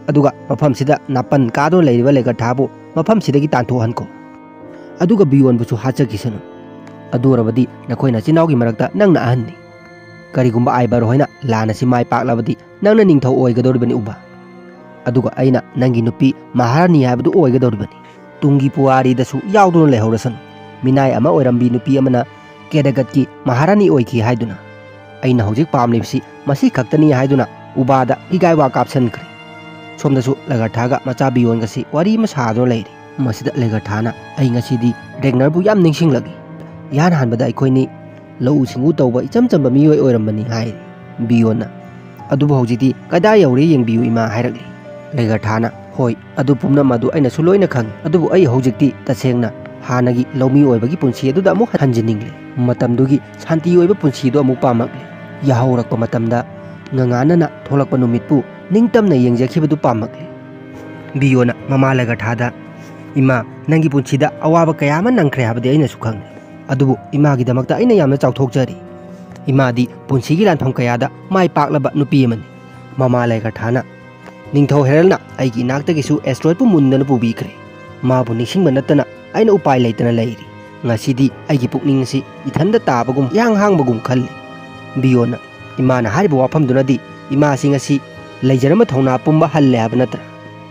ꯑꯗꯨꯒ ꯃꯐꯝꯁꯤꯗ ꯅꯥꯄꯟ ꯀꯥꯗꯨꯅ ꯂꯩꯔꯤꯕ ꯂꯦꯒꯔꯊꯥꯕꯨ ꯃꯐꯝꯁꯤꯗꯒꯤ ꯇꯥꯟꯊꯣꯛꯍꯟꯈꯣ꯫ ꯑꯗꯨꯒ ꯕꯤꯌꯣꯟꯕꯨꯁꯨ ꯍꯥꯠꯆꯈꯤꯁꯅꯨ꯫ ꯑꯗꯨ ꯑꯣꯏꯔꯕꯗꯤ ꯅꯈꯣꯏ ꯅꯆꯤꯟ ꯏꯅꯥꯎꯒꯤ ꯃꯔꯛꯇ ꯅꯪꯅ ꯑꯍꯟꯅꯤ꯫ ꯀꯔꯤꯒꯨꯝꯕ ꯑꯥꯏꯕꯔ ꯍꯣꯏꯅ ꯂꯥꯟ ꯑꯁꯤ ꯃꯥꯏ ꯄꯥꯛꯂꯕꯗꯤ ꯅꯪꯅ ꯅꯤꯡꯊꯧ ꯑꯣꯏꯒꯗꯧꯔꯤꯕꯅꯤ ꯎꯕ꯫ ꯑꯗꯨꯒ ꯑꯩꯅ ꯅꯪꯒꯤ ꯅꯨꯄꯤ ꯃꯍꯥꯔꯥꯅꯤ ꯍꯥꯏꯕꯗꯨ ꯑꯣꯏꯒꯗꯧꯔꯤꯕꯅꯤ꯫ ꯇꯨꯡꯒꯤ ꯄꯨꯋꯥꯔꯤꯗꯁꯨ ꯌꯥꯎꯗꯨꯅ ꯂꯩꯍꯧꯔꯁꯅꯨ꯫ ꯃꯤꯅꯥꯏ ꯑꯃ ꯑꯣꯏꯔꯝꯕꯤ ꯅꯨꯄꯤ ꯑꯃꯅ ꯀꯦꯗꯒꯠꯀꯤ ꯃꯍꯥꯔꯥꯅꯤ ꯑꯣꯏꯈꯤ ꯍꯥꯏꯗꯨꯅ꯫ ꯑꯩꯅ ꯍꯧꯖꯤꯛ ꯄꯥꯝꯂꯤꯕꯁꯤ ꯃꯁꯤ ꯈꯛꯇꯅꯤ ꯍꯥꯏꯗꯨꯅ ꯎꯕꯥꯗ ꯍꯤꯒꯥꯏ ꯋꯥ ꯀꯥꯞꯁꯤꯟꯈ꯭ꯔꯦ꯫ ꯁꯣꯝꯗꯁꯨ ꯂꯦꯒꯔꯊꯥꯒ ꯃꯆꯥ ꯕꯤꯌꯣꯟꯒꯁꯤ ꯋꯥꯔꯤ ꯑꯃ ꯁꯥꯗꯨꯅ ꯂꯩꯔꯤ꯫ ꯃꯁꯤꯗ ꯂꯦꯒꯔꯊꯥꯅ, "ꯑꯩ ꯉꯁꯤꯗꯤ ꯔꯦꯒꯅꯔꯕꯨ ꯌꯥꯝ ꯅꯤꯡꯁꯤꯡꯂꯛꯏ꯫ ꯏꯍꯥꯟ ꯍꯥꯟꯕꯗ ꯑꯩꯈꯣꯏꯅꯤ ꯂꯧꯎ ꯁꯤꯡꯎ ꯇꯧꯕ ꯏꯆꯝ ꯆꯝꯕ ꯃꯤꯑꯣꯏ ꯑꯣꯏꯔꯝꯕꯅꯤ" ꯍꯥꯏꯔꯤ꯫ ꯕꯤꯌꯣꯟꯅ, "ꯑꯗꯨꯕꯨ ꯍꯧꯖꯤꯛꯇꯤ ꯀꯗꯥꯏ ꯌꯧꯔꯦ ꯌꯦꯡꯕꯤꯌꯨ ꯏꯃꯥ" ꯍꯥꯏꯔꯛꯂꯤ꯫ ꯂꯦꯒꯔꯊꯥꯅ, "ꯍꯣꯏ, ꯑꯗꯨ ꯄꯨꯝꯅꯃꯛ ꯑꯗꯨ ꯑꯩꯅꯁꯨ ꯂꯣꯏꯅ ꯈꯪꯏ꯫ ꯑꯗꯨꯕꯨ ꯑꯩ ꯍꯧꯖꯤꯛꯇꯤ ꯇꯁꯦꯡꯅ ꯍꯥꯟꯅꯒꯤ ꯂꯧꯃꯤ ꯑꯣꯏꯕꯒꯤ ꯄꯨꯟꯁꯤ ꯑꯗꯨꯗ ꯑꯃꯨꯛ ꯍꯟꯖꯤꯟꯅꯤꯡꯂꯦ꯫ ꯃꯇꯝꯗꯨꯒꯤ ꯁꯥꯟꯇꯤ ꯑꯣꯏꯕ ꯄꯨꯟꯁꯤꯗꯨ ꯑꯃꯨꯛ ꯄꯥꯝꯃꯛꯂꯦ꯫ ꯌꯥꯍꯧꯔꯛꯄ ꯃꯇꯝꯗ ꯉꯉꯥꯅꯅ ꯊꯣꯛꯂꯛꯄ ꯅꯨꯃꯤꯠꯄꯨ ꯅꯤꯡꯇꯝꯅ ꯌꯦꯡꯖꯈꯤꯕꯗꯨ ꯄꯥꯝꯃꯛꯂꯦ꯫" ꯕꯤꯌꯣꯅ ꯃꯃꯥ ꯂꯦꯒꯔꯊꯥꯗ, "ꯏꯃꯥ, ꯅꯪꯒꯤ ꯄꯨꯟꯁꯤꯗ ꯑꯋꯥꯕ ꯀꯌꯥ ꯑꯃ ꯅꯪꯈ꯭ꯔꯦ ꯍꯥꯏꯕꯗꯤ ꯑꯩꯅꯁꯨ ꯈꯪꯂꯦ꯫ ꯑꯗꯨꯕꯨ ꯏꯃꯥꯒꯤꯗꯃꯛꯇ ꯑꯩꯅ ꯌꯥꯝꯅ ꯆꯥꯎꯊꯣꯛꯆꯔꯤ꯫ ꯏꯃꯥꯗꯤ ꯄꯨꯟꯁꯤꯒꯤ ꯂꯥꯟꯐꯝ ꯀꯌꯥꯗ ꯃꯥꯏ ꯄꯥꯛꯂꯕ ꯅꯨꯄꯤ ꯑꯃꯅꯤ꯫" ꯃꯃꯥ ꯂꯦꯒꯔꯊꯥꯅ, "ꯅꯤꯡꯊꯧ ꯍꯦꯔꯜꯅ ꯑꯩꯒꯤ ꯏꯅꯥꯛꯇꯒꯤꯁꯨ ꯑꯦꯁꯇ꯭ꯔꯣꯏꯗꯄꯨ ꯃꯨꯟꯗꯅ ꯄꯨꯕꯤꯈ꯭ꯔꯦ꯫ ꯃꯥꯕꯨ ꯅꯤꯡꯁꯤꯡꯕ ꯅꯠꯇꯅ ꯑꯩꯅ ꯎꯄꯥꯏ ꯂꯩꯇꯅ ꯂꯩꯔꯤ꯫ ꯉꯁꯤꯗꯤ ꯑꯩꯒꯤ ꯄꯨꯛꯅꯤꯡ ꯑꯁꯤ ꯏꯊꯟꯗ ꯇꯥꯕꯒꯨꯝ, ꯏꯍꯥꯡ ꯍꯥꯡꯕꯒꯨꯝ ꯈꯜꯂꯤ꯫" ꯕꯤꯌꯣꯅ, "ꯏꯃꯥꯅ ꯍꯥꯏꯔꯤꯕ ꯋꯥꯐꯝꯗꯨꯅꯗꯤ ꯏꯃꯥꯁꯤ ꯉꯁꯤ ꯂꯩꯖꯔꯝꯕ ꯊꯧꯅꯥ ꯄꯨꯝꯕ ꯍꯜꯂꯦ ꯍꯥꯏꯕ ꯅꯠꯇ꯭ꯔꯥ?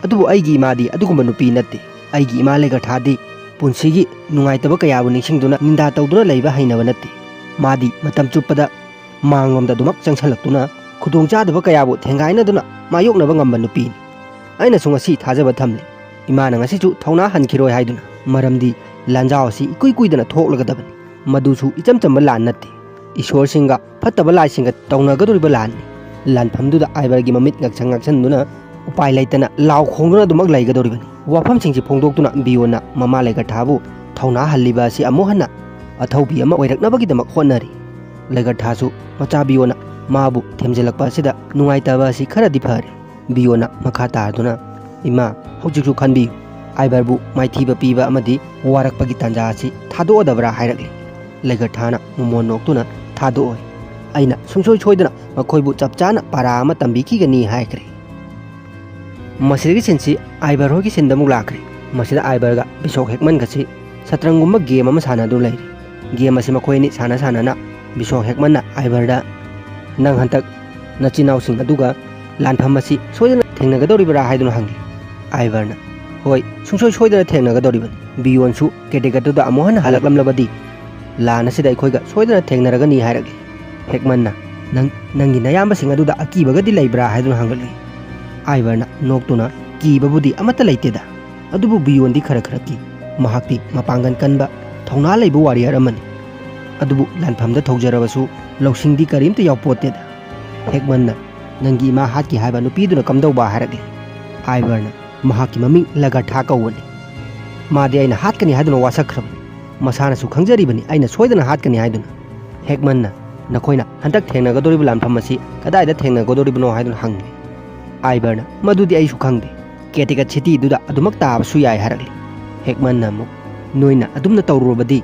ꯑꯗꯨꯕꯨ ꯑꯩꯒꯤ ꯏꯃꯥꯗꯤ ꯑꯗꯨꯒꯨꯝꯕ ꯅꯨꯄꯤ ꯅꯠꯇꯦ꯫ ꯑꯩꯒꯤ ꯏꯃꯥ ꯂꯦꯒꯔꯊꯥꯗꯤ ꯄꯨꯟꯁꯤꯒꯤ ꯅꯨꯡꯉꯥꯏꯇꯕ ꯀꯌꯥꯕꯨ ꯅꯤꯡꯁꯤꯡꯗꯨꯅ ꯅꯤꯟꯗꯥ ꯇꯧꯗꯨꯅ ꯂꯩꯕ ꯍꯩꯅꯕ ꯅꯠꯇꯦ꯫ ꯃꯥꯗꯤ ꯃꯇꯝ ꯆꯨꯞꯄꯗ ꯃꯥꯡꯂꯣꯝꯗ ꯑꯗꯨꯃꯛ ꯆꯪꯁꯤꯜꯂꯛꯇꯨꯅ ꯈꯨꯗꯣꯡꯆꯥꯗꯕ ꯀꯌꯥꯕꯨ ꯊꯦꯡꯒꯥꯏꯅꯗꯨꯅ ꯃꯥꯌꯣꯛꯅꯕ ꯉꯝꯕ ꯅꯨꯄꯤꯅꯤ꯫ ꯑꯩꯅꯁꯨ ꯉꯁꯤ ꯊꯥꯖꯕ ꯊꯝꯂꯤ꯫ ꯏꯃꯥꯅ ꯉꯁꯤꯁꯨ ꯊꯧꯅꯥ ꯍꯟꯈꯤꯔꯣꯏ ꯍꯥꯏꯗꯨꯅ꯫ ꯃꯔꯝꯗꯤ ꯂꯥꯟꯖꯥꯎ ꯑꯁꯤ ꯏꯀꯨꯏ ꯀꯨꯏꯗꯅ ꯊꯣꯛꯂꯒꯗꯕꯅꯤ꯫ ꯃꯗꯨꯁꯨ ꯏꯆꯝ ꯆꯝꯕ ꯂꯥꯟ ꯅꯠꯇꯦ꯫ ꯏꯁꯣꯔꯁꯤꯡꯒ ꯐꯠꯇꯕ ꯂꯥꯏꯁꯤꯡꯒ ꯇꯧꯅꯒꯗꯧꯔꯤꯕ ꯂꯥꯟꯅꯤ꯫" ꯂꯥꯟꯐꯝꯗꯨꯗ ꯑꯥꯏꯕꯔꯒꯤ ꯃꯃꯤꯠ ꯉꯛꯁꯪ ꯉꯛꯁꯟꯗꯨꯅ ꯎꯄꯥꯏ ꯂꯩꯇꯅ ꯂꯥꯎ ꯈꯣꯡꯗꯨꯅ ꯑꯗꯨꯃꯛ ꯂꯩꯒꯗꯧꯔꯤꯕꯅꯤ꯫ ꯋꯥꯐꯝꯁꯤꯡꯁꯤ ꯐꯣꯡꯗꯣꯛꯇꯨꯅ ꯕꯤꯌꯣꯟꯅ ꯃꯃꯥ ꯂꯦꯒꯔꯊꯥꯕꯨ ꯊꯧꯅꯥ ꯍꯜꯂꯤꯕ ꯑꯁꯤ ꯑꯃꯨꯛ ꯍꯟꯅ ꯑꯊꯧꯕꯤ ꯑꯃ ꯑꯣꯏꯔꯛꯅꯕꯒꯤꯗꯃꯛ ꯍꯣꯠꯅꯔꯤ꯫ ꯂꯦꯒꯔꯊꯥꯁꯨ ꯃꯆꯥ ꯕꯤꯌꯣꯟꯅ ꯃꯥꯕꯨ ꯊꯦꯝꯖꯤꯜꯂꯛꯄ ꯑꯁꯤꯗ ꯅꯨꯡꯉꯥꯏꯇꯕ ꯑꯁꯤ ꯈꯔꯗꯤ ꯐꯔꯦ꯫ ꯕꯤꯌꯣꯟꯅ ꯃꯈꯥ ꯇꯥꯗꯨꯅ, "ꯏꯃꯥ, ꯍꯧꯖꯤꯛꯁꯨ ꯈꯟꯕꯤꯌꯨ꯫ ꯑꯥꯏꯕꯔꯕꯨ ꯃꯥꯏꯊꯤꯕ ꯄꯤꯕ ꯑꯃꯗꯤ ꯋꯥꯔꯛꯄꯒꯤ ꯇꯥꯟꯖꯥ ꯑꯁꯤ ꯊꯥꯗꯣꯛꯑꯗꯕ꯭ꯔꯥ?" ꯍꯥꯏꯔꯛꯂꯤ꯫ ꯂꯦꯒꯔꯊꯥꯅ ꯃꯣꯃꯣꯟ ꯅꯣꯛꯇꯨꯅ, "ꯊꯥꯗꯣꯛꯑꯣꯏ꯫ ꯑꯩꯅ ꯁꯨꯡꯁꯣꯏ ꯁꯣꯏꯗꯅ ꯃꯈꯣꯏꯕꯨ ꯆꯞ ꯆꯥꯅ ꯄꯥꯔꯥ ꯑꯃ ꯇꯝꯕꯤꯈꯤꯒꯅꯤ" ꯍꯥꯏꯈ꯭ꯔꯦ꯫ ꯃꯁꯤꯗꯒꯤ ꯁꯤꯟꯁꯤ ꯑꯥꯏꯕꯔ ꯍꯣꯏꯒꯤ ꯁꯤꯟꯗ ꯑꯃꯨꯛ ꯂꯥꯛꯈ꯭ꯔꯦ꯫ ꯃꯁꯤꯗ ꯑꯥꯏꯕꯔꯒ ꯕꯤꯁꯣꯛ ꯍꯦꯛꯃꯟꯒꯁꯤ ꯁꯇ꯭ꯔꯪꯒꯨꯝꯕ ꯒꯦꯝ ꯑꯃ ꯁꯥꯟꯅꯗꯨꯅ ꯂꯩꯔꯤ꯫ ꯒꯦꯝ ꯑꯁꯤ ꯃꯈꯣꯏ ꯑꯅꯤ ꯁꯥꯟꯅ ꯁꯥꯟꯅꯅ ꯕꯤꯁꯣꯛ ꯍꯦꯛꯃꯟꯅ ꯑꯥꯏꯕꯔꯗ, "ꯅꯪ ꯍꯟꯗꯛ ꯅꯆꯤꯟ ꯏꯅꯥꯎꯁꯤꯡ ꯑꯗꯨꯒ ꯂꯥꯟꯐꯝ ꯑꯁꯤ ꯁꯣꯏꯗꯅ ꯊꯦꯡꯅꯒꯗꯧꯔꯤꯕ꯭ꯔꯥ?" ꯍꯥꯏꯗꯨꯅ ꯍꯪꯂꯤ꯫ ꯑꯥꯏꯕꯔꯅ, "ꯍꯣꯏ, ꯁꯨꯡꯁꯣꯏ ꯁꯣꯏꯗꯅ ꯊꯦꯡꯅꯒꯗꯧꯔꯤꯕꯅꯤ꯫ ꯕꯤꯌꯣꯟꯁꯨ ꯀꯦꯇꯦꯒꯠꯇꯨꯗ ꯑꯃꯨꯛ ꯍꯟꯅ ꯍꯜꯂꯛꯂꯝꯂꯕꯗꯤ ꯂꯥꯟ ꯑꯁꯤꯗ ꯑꯩꯈꯣꯏꯒ ꯁꯣꯏꯗꯅ ꯊꯦꯡꯅꯔꯒꯅꯤ" ꯍꯥꯏꯔꯛꯂꯤ꯫ ꯍꯦꯛꯃꯟꯅ, "ꯅꯪ, ꯅꯪꯒꯤ ꯅꯌꯥꯝꯕꯁꯤꯡ ꯑꯗꯨꯗ ꯑꯀꯤꯕꯒꯗꯤ ꯂꯩꯕ꯭ꯔꯥ?" ꯍꯥꯏꯗꯨꯅ ꯍꯪꯂꯛꯂꯤ꯫ ꯑꯥꯏꯕꯔꯅ ꯅꯣꯛꯇꯨꯅ, "ꯀꯤꯕꯕꯨꯗꯤ ꯑꯃꯠꯇ ꯂꯩꯇꯦꯗ, ꯑꯗꯨꯕꯨ ꯕꯤꯌꯣꯟꯗꯤ ꯈꯔ ꯈꯔ ꯀꯤ꯫ ꯃꯍꯥꯛꯇꯤ ꯃꯄꯥꯡꯒꯜ ꯀꯟꯕ, ꯊꯧꯅꯥ ꯂꯩꯕ ꯋꯥꯔꯤꯌꯔ ꯑꯃꯅꯤ꯫ ꯑꯗꯨꯕꯨ ꯂꯥꯟꯐꯝꯗ ꯊꯧꯖꯔꯕꯁꯨ ꯂꯧꯁꯤꯡꯗꯤ ꯀꯔꯤꯝꯇ ꯌꯥꯎꯄꯣꯠꯇꯦꯗ꯫" ꯍꯦꯛꯃꯟꯅ, "ꯅꯪꯒꯤ ꯏꯃꯥ ꯍꯥꯠꯈꯤ ꯍꯥꯏꯕ ꯅꯨꯄꯤꯗꯨꯅ ꯀꯝꯗꯧꯕ?" ꯍꯥꯏꯔꯛꯂꯤ꯫ ꯑꯥꯏꯕꯔꯅ, "ꯃꯍꯥꯛꯀꯤ ꯃꯃꯤꯡ ꯂꯒꯔꯊꯥ ꯀꯧꯕꯅꯤ꯫ ꯃꯥꯗꯤ ꯑꯩꯅ ꯍꯥꯠꯀꯅꯤ ꯍꯥꯏꯗꯨꯅ ꯋꯥꯁꯛꯈ꯭ꯔꯕꯅꯤ꯫ ꯃꯁꯥꯅꯁꯨ ꯈꯪꯖꯔꯤꯕꯅꯤ ꯑꯩꯅ ꯁꯣꯏꯗꯅ ꯍꯥꯠꯀꯅꯤ ꯍꯥꯏꯗꯨꯅ꯫" ꯍꯦꯛꯃꯟꯅ, "ꯅꯈꯣꯏꯅ ꯍꯟꯗꯛ ꯊꯦꯡꯅꯒꯗꯧꯔꯤꯕ ꯂꯥꯟꯐꯝ ꯑꯁꯤ ꯀꯗꯥꯏꯗ ꯊꯦꯡꯅꯒꯗꯧꯔꯤꯕꯅꯣ?" ꯍꯥꯏꯗꯨꯅ ꯍꯪꯂꯤ꯫ ꯑꯥꯏꯕꯔꯅ, "ꯃꯗꯨꯗꯤ ꯑꯩꯁꯨ ꯈꯪꯗꯦ꯫ ꯀꯦꯇꯤꯀꯠ ꯁꯤꯇꯤꯗꯨꯗ ꯑꯗꯨꯃꯛ ꯇꯥꯕꯁꯨ ꯌꯥꯏ" ꯍꯥꯏꯔꯛꯂꯤ꯫ ꯍꯦꯛꯃꯟꯅ ꯑꯃꯨꯛ, "ꯅꯣꯏꯅ ꯑꯗꯨꯝꯅ ꯇꯧꯔꯨꯔꯕꯗꯤ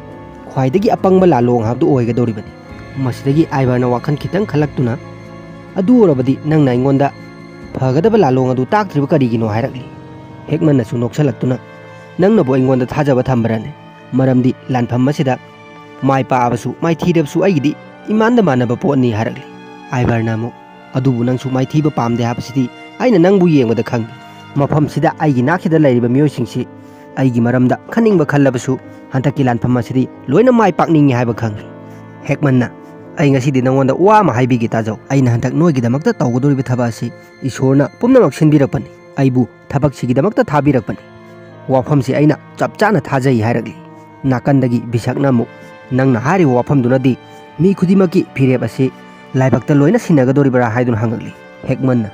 ꯈ꯭ꯋꯥꯏꯗꯒꯤ ꯑꯄꯪꯕ ꯂꯥꯂꯣꯡ ꯍꯥꯏꯕꯗꯨ ꯑꯣꯏꯒꯗꯧꯔꯤꯕꯅꯤ꯫" ꯃꯁꯤꯗꯒꯤ ꯑꯥꯏꯕꯔꯅ ꯋꯥꯈꯜ ꯈꯤꯇꯪ ꯈꯜꯂꯛꯇꯨꯅ, "ꯑꯗꯨ ꯑꯣꯏꯔꯕꯗꯤ ꯅꯪꯅ ꯑꯩꯉꯣꯟꯗ ꯐꯒꯗꯕ ꯂꯥꯂꯣꯡ ꯑꯗꯨ ꯇꯥꯛꯇ꯭ꯔꯤꯕ ꯀꯔꯤꯒꯤꯅꯣ?" ꯍꯥꯏꯔꯛꯂꯤ꯫ ꯍꯦꯛꯃꯟꯅꯁꯨ ꯅꯣꯛꯁꯜꯂꯛꯇꯨꯅ, "ꯅꯪꯅꯕꯨ ꯑꯩꯉꯣꯟꯗ ꯊꯥꯖꯕ ꯊꯝꯕ꯭ꯔꯅꯦ? ꯃꯔꯝꯗꯤ ꯂꯥꯟꯐꯝ ꯑꯁꯤꯗ ꯃꯥꯏ ꯄꯥꯛꯑꯕꯁꯨ ꯃꯥꯏꯊꯤꯔꯕꯁꯨ ꯑꯩꯒꯤꯗꯤ ꯏꯃꯥꯟꯗ ꯃꯥꯟꯅꯕ ꯄꯣꯠꯅꯤ" ꯍꯥꯏꯔꯛꯂꯤ꯫ ꯑꯥꯏꯕꯔꯅ ꯑꯃꯨꯛ, "ꯑꯗꯨꯕꯨ ꯅꯪꯁꯨ ꯃꯥꯏꯊꯤꯕ ꯄꯥꯝꯗꯦ ꯍꯥꯏꯕꯁꯤꯗꯤ ꯑꯩꯅ ꯅꯪꯕꯨ ꯌꯦꯡꯕꯗ ꯈꯪꯉꯤ꯫ ꯃꯐꯝꯁꯤꯗ ꯑꯩꯒꯤ ꯅꯥꯛꯁꯤꯗ ꯂꯩꯔꯤꯕ ꯃꯤꯑꯣꯏꯁꯤꯡꯁꯤ ꯑꯩꯒꯤ ꯃꯔꯝꯗ ꯈꯟꯅꯤꯡꯕ ꯈꯜꯂꯕꯁꯨ ꯍꯟꯗꯛꯀꯤ ꯂꯥꯟꯐꯝ ꯑꯁꯤꯗꯤ ꯂꯣꯏꯅ ꯃꯥꯏ ꯄꯥꯛꯅꯤꯡꯉꯤ ꯍꯥꯏꯕ ꯈꯪꯉꯤ꯫" ꯍꯦꯛꯃꯟꯅ, "ꯑꯩ ꯉꯁꯤꯗꯤ ꯅꯉꯣꯟꯗ ꯋꯥ ꯑꯃ ꯍꯥꯏꯕꯤꯒꯦ ꯇꯥꯖꯧ꯫ ꯑꯩꯅ ꯍꯟꯗꯛ ꯅꯣꯏꯒꯤꯗꯃꯛꯇ ꯇꯧꯒꯗꯧꯔꯤꯕ ꯊꯕꯛ ꯑꯁꯤ ꯏꯁꯣꯔꯅ ꯄꯨꯝꯅꯃꯛ ꯁꯤꯟꯕꯤꯔꯛꯄꯅꯤ꯫ ꯑꯩꯕꯨ ꯊꯕꯛꯁꯤꯒꯤꯗꯃꯛꯇ ꯊꯥꯕꯤꯔꯛꯄꯅꯤ꯫ ꯋꯥꯐꯝꯁꯤ ꯑꯩꯅ ꯆꯞ ꯆꯥꯅ ꯊꯥꯖꯩ" ꯍꯥꯏꯔꯛꯂꯤ꯫ ꯅꯥꯀꯟꯗꯒꯤ ꯕꯤꯁꯛꯅ ꯑꯃꯨꯛ, "ꯅꯪꯅ ꯍꯥꯏꯔꯤꯕ ꯋꯥꯐꯝꯗꯨꯅꯗꯤ ꯃꯤ ꯈꯨꯗꯤꯡꯃꯛꯀꯤ ꯐꯤꯔꯦꯞ ꯑꯁꯤ ꯂꯥꯏꯕꯛꯇ ꯂꯣꯏꯅ ꯁꯤꯟꯅꯒꯗꯧꯔꯤꯕ꯭ꯔꯥ?" ꯍꯥꯏꯗꯨꯅ ꯍꯪꯉꯛꯂꯤ꯫ ꯍꯦꯛꯃꯟꯅ,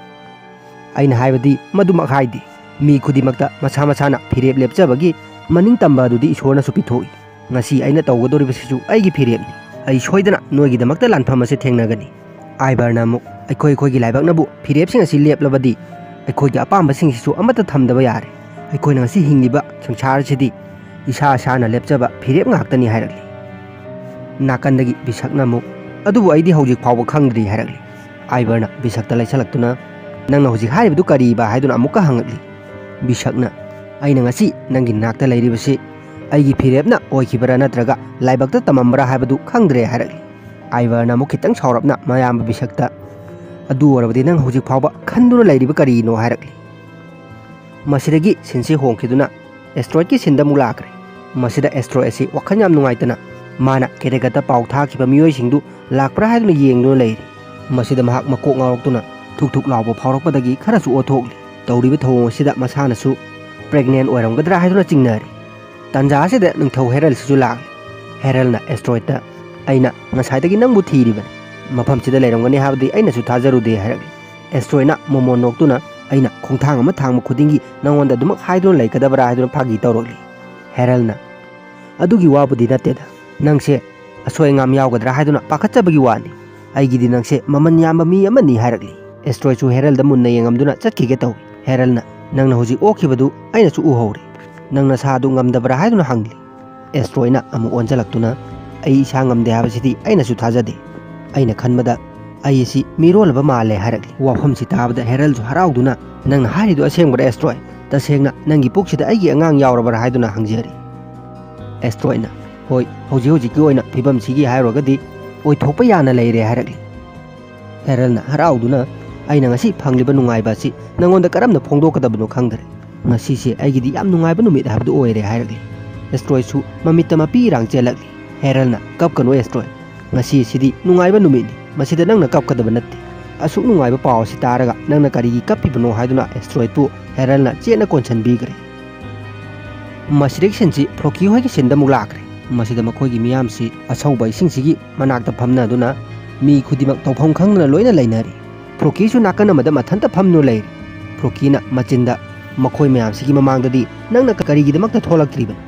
"ꯑꯩꯅ ꯍꯥꯏꯕꯗꯤ ꯃꯗꯨꯃꯛ ꯍꯥꯏꯗꯦ꯫ ꯃꯤ ꯈꯨꯗꯤꯡꯃꯛꯇ ꯃꯁꯥ ꯃꯁꯥꯅ ꯐꯤꯔꯦꯞ ꯂꯦꯞꯆꯕꯒꯤ ꯃꯅꯤꯡ ꯇꯝꯕ ꯑꯗꯨꯗꯤ ꯏꯁꯣꯔꯅꯁꯨ ꯄꯤꯊꯣꯛꯏ꯫ ꯉꯁꯤ ꯑꯩꯅ ꯇꯧꯒꯗꯧꯔꯤꯕꯁꯤꯁꯨ ꯑꯩꯒꯤ ꯐꯤꯔꯦꯞꯅꯤ꯫ ꯑꯩ ꯁꯣꯏꯗꯅ ꯅꯣꯏꯒꯤꯗꯃꯛꯇ ꯂꯥꯟꯐꯝ ꯑꯁꯤ ꯊꯦꯡꯅꯒꯅꯤ꯫" ꯑꯥꯏꯕꯔꯅ ꯑꯃꯨꯛ, "ꯑꯩꯈꯣꯏ ꯑꯩꯈꯣꯏꯒꯤ ꯂꯥꯏꯕꯛꯅꯕꯨ ꯐꯤꯔꯦꯞꯁꯤꯡ ꯑꯁꯤ ꯂꯦꯞꯂꯕꯗꯤ ꯑꯩꯈꯣꯏꯒꯤ ꯑꯄꯥꯝꯕꯁꯤꯡꯁꯤꯁꯨ ꯑꯃꯠꯇ ꯊꯝꯗꯕ ꯌꯥꯔꯦ꯫ ꯑꯩꯈꯣꯏꯅ ꯉꯁꯤ ꯍꯤꯡꯂꯤꯕ ꯁꯪꯁꯥꯔ ꯑꯁꯤꯗꯤ ꯏꯁꯥ ꯏꯁꯥꯅ ꯂꯦꯞꯆꯕ ꯐꯤꯔꯦꯞ ꯉꯥꯛꯇꯅꯤ" ꯍꯥꯏꯔꯛꯂꯤ꯫ ꯅꯥꯀꯟꯗꯒꯤ ꯕꯤꯁꯛꯅ ꯑꯃꯨꯛ, "ꯑꯗꯨꯕꯨ ꯑꯩꯗꯤ ꯍꯧꯖꯤꯛ ꯐꯥꯎꯕ ꯈꯪꯗ꯭ꯔꯤ" ꯍꯥꯏꯔꯛꯂꯤ꯫ ꯑꯥꯏꯕꯔꯅ ꯕꯤꯁꯛꯇ ꯂꯩꯁꯜꯂꯛꯇꯨꯅ, "ꯅꯪꯅ ꯍꯧꯖꯤꯛ ꯍꯥꯏꯔꯤꯕꯗꯨ ꯀꯔꯤꯕ?" ꯍꯥꯏꯗꯨꯅ ꯑꯃꯨꯛꯀ ꯍꯪꯉꯛꯂꯤ꯫ ꯕꯤꯁꯛꯅ, "ꯑꯩꯅ ꯉꯁꯤ ꯅꯪꯒꯤ ꯅꯥꯛꯇ ꯂꯩꯔꯤꯕꯁꯤ ꯑꯩꯒꯤ ꯐꯤꯔꯦꯞꯅ ꯑꯣꯏꯈꯤꯕꯔꯥ ꯅꯠꯇ꯭ꯔꯒ ꯂꯥꯏꯕꯛꯇ ꯇꯝꯃꯝꯕ꯭ꯔꯥ ꯍꯥꯏꯕꯗꯨ ꯈꯪꯗ꯭ꯔꯦ" ꯍꯥꯏꯔꯛꯂꯤ꯫ ꯑꯥꯏꯚꯔꯅ ꯑꯃꯨꯛ ꯈꯤꯇꯪ ꯁꯥꯎꯔꯞꯅ ꯃꯌꯥꯝꯕ ꯕꯤꯁꯛꯇ, "ꯑꯗꯨ ꯑꯣꯏꯔꯕꯗꯤ ꯅꯪ ꯍꯧꯖꯤꯛ ꯐꯥꯎꯕ ꯈꯟꯗꯨꯅ ꯂꯩꯔꯤꯕ ꯀꯔꯤꯅꯣ?" ꯍꯥꯏꯔꯛꯂꯤ꯫ ꯃꯁꯤꯗꯒꯤ ꯁꯤꯟꯁꯤ ꯍꯣꯡꯈꯤꯗꯨꯅ ꯑꯦꯁꯇ꯭ꯔꯣꯏꯗꯀꯤ ꯁꯤꯟꯗ ꯑꯃꯨꯛ ꯂꯥꯛꯈ꯭ꯔꯦ꯫ ꯃꯁꯤꯗ ꯑꯦꯁꯇ꯭ꯔꯣꯏꯗ ꯑꯁꯤ ꯋꯥꯈꯜ ꯌꯥꯝ ꯅꯨꯡꯉꯥꯏꯇꯅ ꯃꯥꯅ ꯀꯦꯔꯦꯒꯠꯇ ꯄꯥꯎ ꯊꯥꯈꯤꯕ ꯃꯤꯑꯣꯏꯁꯤꯡꯗꯨ ꯂꯥꯛꯄ꯭ꯔꯥ ꯍꯥꯏꯗꯨꯅ ꯌꯦꯡꯗꯨꯅ ꯂꯩꯔꯤ꯫ ꯃꯁꯤꯗ ꯃꯍꯥꯛ ꯃꯀꯣꯛ ꯉꯥꯎꯔꯛꯇꯨꯅ ꯊꯨꯛ ꯊꯨꯛ ꯂꯥꯎꯕ ꯐꯥꯎꯔꯛꯄꯗꯒꯤ ꯈꯔꯁꯨ ꯑꯣꯊꯣꯛꯂꯤ꯫ ꯇꯧꯔꯤꯕ ꯊꯧꯑꯣꯡ ꯑꯁꯤꯗ ꯃꯁꯥꯅꯁꯨ ꯄ꯭ꯔꯦꯒꯅꯦꯟ ꯑꯣꯏꯔꯝꯒꯗ꯭ꯔꯥ ꯍꯥꯏꯗꯨꯅ ꯆꯤꯡꯅꯔꯤ꯫ ꯇꯥꯟꯖꯥ ꯑꯁꯤꯗ ꯅꯤꯡꯊꯧ ꯍꯦꯔꯜꯁꯤꯁꯨ ꯂꯥꯛꯂꯤ꯫ ꯍꯦꯔꯜꯅ ꯑꯦꯁꯇ꯭ꯔꯣꯏꯗꯇ, "ꯑꯩꯅ ꯉꯁꯥꯏꯗꯒꯤ ꯅꯪꯕꯨ ꯊꯤꯔꯤꯕꯅꯤ, ꯃꯐꯝꯁꯤꯗ ꯂꯩꯔꯝꯒꯅꯤ ꯍꯥꯏꯕꯗꯤ ꯑꯩꯅꯁꯨ ꯊꯥꯖꯔꯨꯗꯦ" ꯍꯥꯏꯔꯛꯂꯤ꯫ ꯑꯦꯁꯇ꯭ꯔꯣꯏꯗꯅ ꯃꯣꯃꯣꯟ ꯅꯣꯛꯇꯨꯅ, "ꯑꯩꯅ ꯈꯣꯡꯊꯥꯡ ꯑꯃ ꯊꯥꯡꯕ ꯈꯨꯗꯤꯡꯒꯤ ꯅꯉꯣꯟꯗ ꯑꯗꯨꯃꯛ ꯍꯥꯏꯗꯨꯅ ꯂꯩꯒꯗꯕ꯭ꯔꯥ?" ꯍꯥꯏꯗꯨꯅ ꯐꯥꯒꯤ ꯇꯧꯔꯛꯂꯤ꯫ ꯍꯦꯔꯜꯅ, "ꯑꯗꯨꯒꯤ ꯋꯥꯕꯨꯗꯤ ꯅꯠꯇꯦꯗ, ꯅꯪꯁꯦ ꯑꯁꯣꯏ ꯑꯉꯥꯝ ꯌꯥꯎꯒꯗ꯭ꯔꯥ ꯍꯥꯏꯗꯨꯅ ꯄꯥꯈꯠꯆꯕꯒꯤ ꯋꯥꯅꯤ꯫ ꯑꯩꯒꯤꯗꯤ ꯅꯪꯁꯦ ꯃꯃꯜ ꯌꯥꯝꯕ ꯃꯤ ꯑꯃꯅꯤ" ꯍꯥꯏꯔꯛꯂꯤ꯫ ꯑꯦꯁꯇ꯭ꯔꯣꯏꯗꯁꯨ ꯍꯦꯔꯜꯗ ꯃꯨꯟꯅ ꯌꯦꯡꯉꯝꯗꯨꯅ ꯆꯠꯈꯤꯒꯦ ꯇꯧꯏ꯫ ꯍꯦꯔꯜꯅ, "ꯅꯪꯅ ꯍꯧꯖꯤꯛ ꯑꯣꯛꯈꯤꯕꯗꯨ ꯑꯩꯅꯁꯨ ꯎꯍꯧꯔꯦ꯫ ꯅꯪ ꯅꯁꯥꯗꯨ ꯉꯝꯗꯕ꯭ꯔꯥ?" ꯍꯥꯏꯗꯨꯅ ꯍꯪꯂꯤ꯫ ꯑꯦꯁꯇ꯭ꯔꯣꯏꯗꯅ ꯑꯃꯨꯛ ꯑꯣꯟꯁꯤꯜꯂꯛꯇꯨꯅ, "ꯑꯩ ꯏꯁꯥ ꯉꯝꯗꯦ ꯍꯥꯏꯕꯁꯤꯗꯤ ꯑꯩꯅꯁꯨ ꯊꯥꯖꯗꯦ꯫ ꯑꯩꯅ ꯈꯟꯕꯗ ꯑꯩ ꯑꯁꯤ ꯃꯤꯔꯣꯜꯂꯕ ꯃꯥꯜꯂꯦ" ꯍꯥꯏꯔꯛꯂꯤ꯫ ꯋꯥꯐꯝꯁꯤ ꯇꯥꯕꯗ ꯍꯦꯔꯜꯁꯨ ꯍꯔꯥꯎꯗꯨꯅ, "ꯅꯪꯅ ꯍꯥꯏꯔꯤꯗꯨ ꯑꯁꯦꯡꯕꯔꯥ ꯑꯦꯁꯇ꯭ꯔꯣꯏꯗ? ꯇꯁꯦꯡꯅ ꯅꯪꯒꯤ ꯄꯨꯛꯁꯤꯗ ꯑꯩꯒꯤ ꯑꯉꯥꯡ ꯌꯥꯎꯔꯕꯔꯥ?" ꯍꯥꯏꯗꯨꯅ ꯍꯪꯖꯔꯤ꯫ ꯑꯦꯁꯇ꯭ꯔꯣꯏꯗꯅ, "ꯍꯣꯏ, ꯍꯧꯖꯤꯛ ꯍꯧꯖꯤꯛꯀꯤ ꯑꯣꯏꯅ ꯐꯤꯕꯝꯁꯤꯒꯤ ꯍꯥꯏꯔꯨꯔꯒꯗꯤ ꯑꯣꯏꯊꯣꯛꯄ ꯌꯥꯅ ꯂꯩꯔꯦ" ꯍꯥꯏꯔꯛꯂꯤ꯫ ꯍꯦꯔꯜꯅ ꯍꯔꯥꯎꯗꯨꯅ, "ꯑꯩꯅ ꯉꯁꯤ ꯐꯪꯂꯤꯕ ꯅꯨꯡꯉꯥꯏꯕ ꯑꯁꯤ ꯅꯉꯣꯟꯗ ꯀꯔꯝꯅ ꯐꯣꯡꯗꯣꯛꯀꯗꯕꯅꯣ ꯈꯪꯗ꯭ꯔꯦ꯫ ꯉꯁꯤꯁꯦ ꯑꯩꯒꯤꯗꯤ ꯌꯥꯝ ꯅꯨꯡꯉꯥꯏꯕ ꯅꯨꯃꯤꯠ ꯍꯥꯏꯕꯗꯨ ꯑꯣꯏꯔꯦ" ꯍꯥꯏꯔꯛꯂꯤ꯫ ꯑꯦꯁꯇ꯭ꯔꯣꯏꯗꯁꯨ ꯃꯃꯤꯠꯇ ꯃꯄꯤ ꯏꯔꯥꯡ ꯆꯦꯜꯂꯛꯂꯤ꯫ ꯍꯦꯔꯜꯅ, "ꯀꯞꯀꯅꯨ ꯑꯦꯁꯇ꯭ꯔꯣꯏꯗ, ꯉꯁꯤ ꯑꯁꯤꯗꯤ ꯅꯨꯡꯉꯥꯏꯕ ꯅꯨꯃꯤꯠꯅꯤ, ꯃꯁꯤꯗ ꯅꯪꯅ ꯀꯞꯀꯗꯕ ꯅꯠꯇꯦ꯫ ꯑꯁꯨꯛ ꯅꯨꯡꯉꯥꯏꯕ ꯄꯥꯎ ꯑꯁꯤ ꯇꯥꯔꯒ ꯅꯪꯅ ꯀꯔꯤꯒꯤ ꯀꯞꯄꯤꯕꯅꯣ?" ꯍꯥꯏꯗꯨꯅ ꯑꯦꯁꯇ꯭ꯔꯣꯏꯗꯄꯨ ꯍꯦꯔꯜꯅ ꯆꯦꯠꯅ ꯀꯣꯟꯁꯤꯟꯕꯤꯈ꯭ꯔꯦ꯫ ꯃꯁꯤꯗꯒꯤ ꯁꯤꯟꯁꯤ ꯐ꯭ꯔꯣꯀꯤ ꯍꯣꯏꯒꯤ ꯁꯤꯟꯗ ꯑꯃꯨꯛ ꯂꯥꯛꯈ꯭ꯔꯦ꯫ ꯃꯁꯤꯗ ꯃꯈꯣꯏꯒꯤ ꯃꯤꯌꯥꯝꯁꯤ ꯑꯁꯧꯕ ꯏꯁꯤꯡꯁꯤꯒꯤ ꯃꯅꯥꯛꯇ ꯐꯝꯅꯗꯨꯅ ꯃꯤ ꯈꯨꯗꯤꯡꯃꯛ ꯇꯧꯐꯝ ꯈꯪꯗꯅ ꯂꯣꯏꯅ ꯂꯩꯅꯔꯤ꯫ ꯐ꯭ꯔꯣꯀꯤꯁꯨ ꯅꯥꯀꯟ ꯑꯃꯗ ꯃꯊꯟꯇ ꯐꯝꯗꯨꯅ ꯂꯩꯔꯤ꯫ ꯐ꯭ꯔꯣꯀꯤꯅ ꯃꯆꯤꯟꯗ, "ꯃꯈꯣꯏ ꯃꯌꯥꯝꯁꯤꯒꯤ ꯃꯃꯥꯡꯗꯗꯤ ꯅꯪꯅ ꯀꯔꯤꯒꯤꯗꯃꯛꯇ ꯊꯣꯛꯂꯛꯇ꯭ꯔꯤꯕꯅꯣ?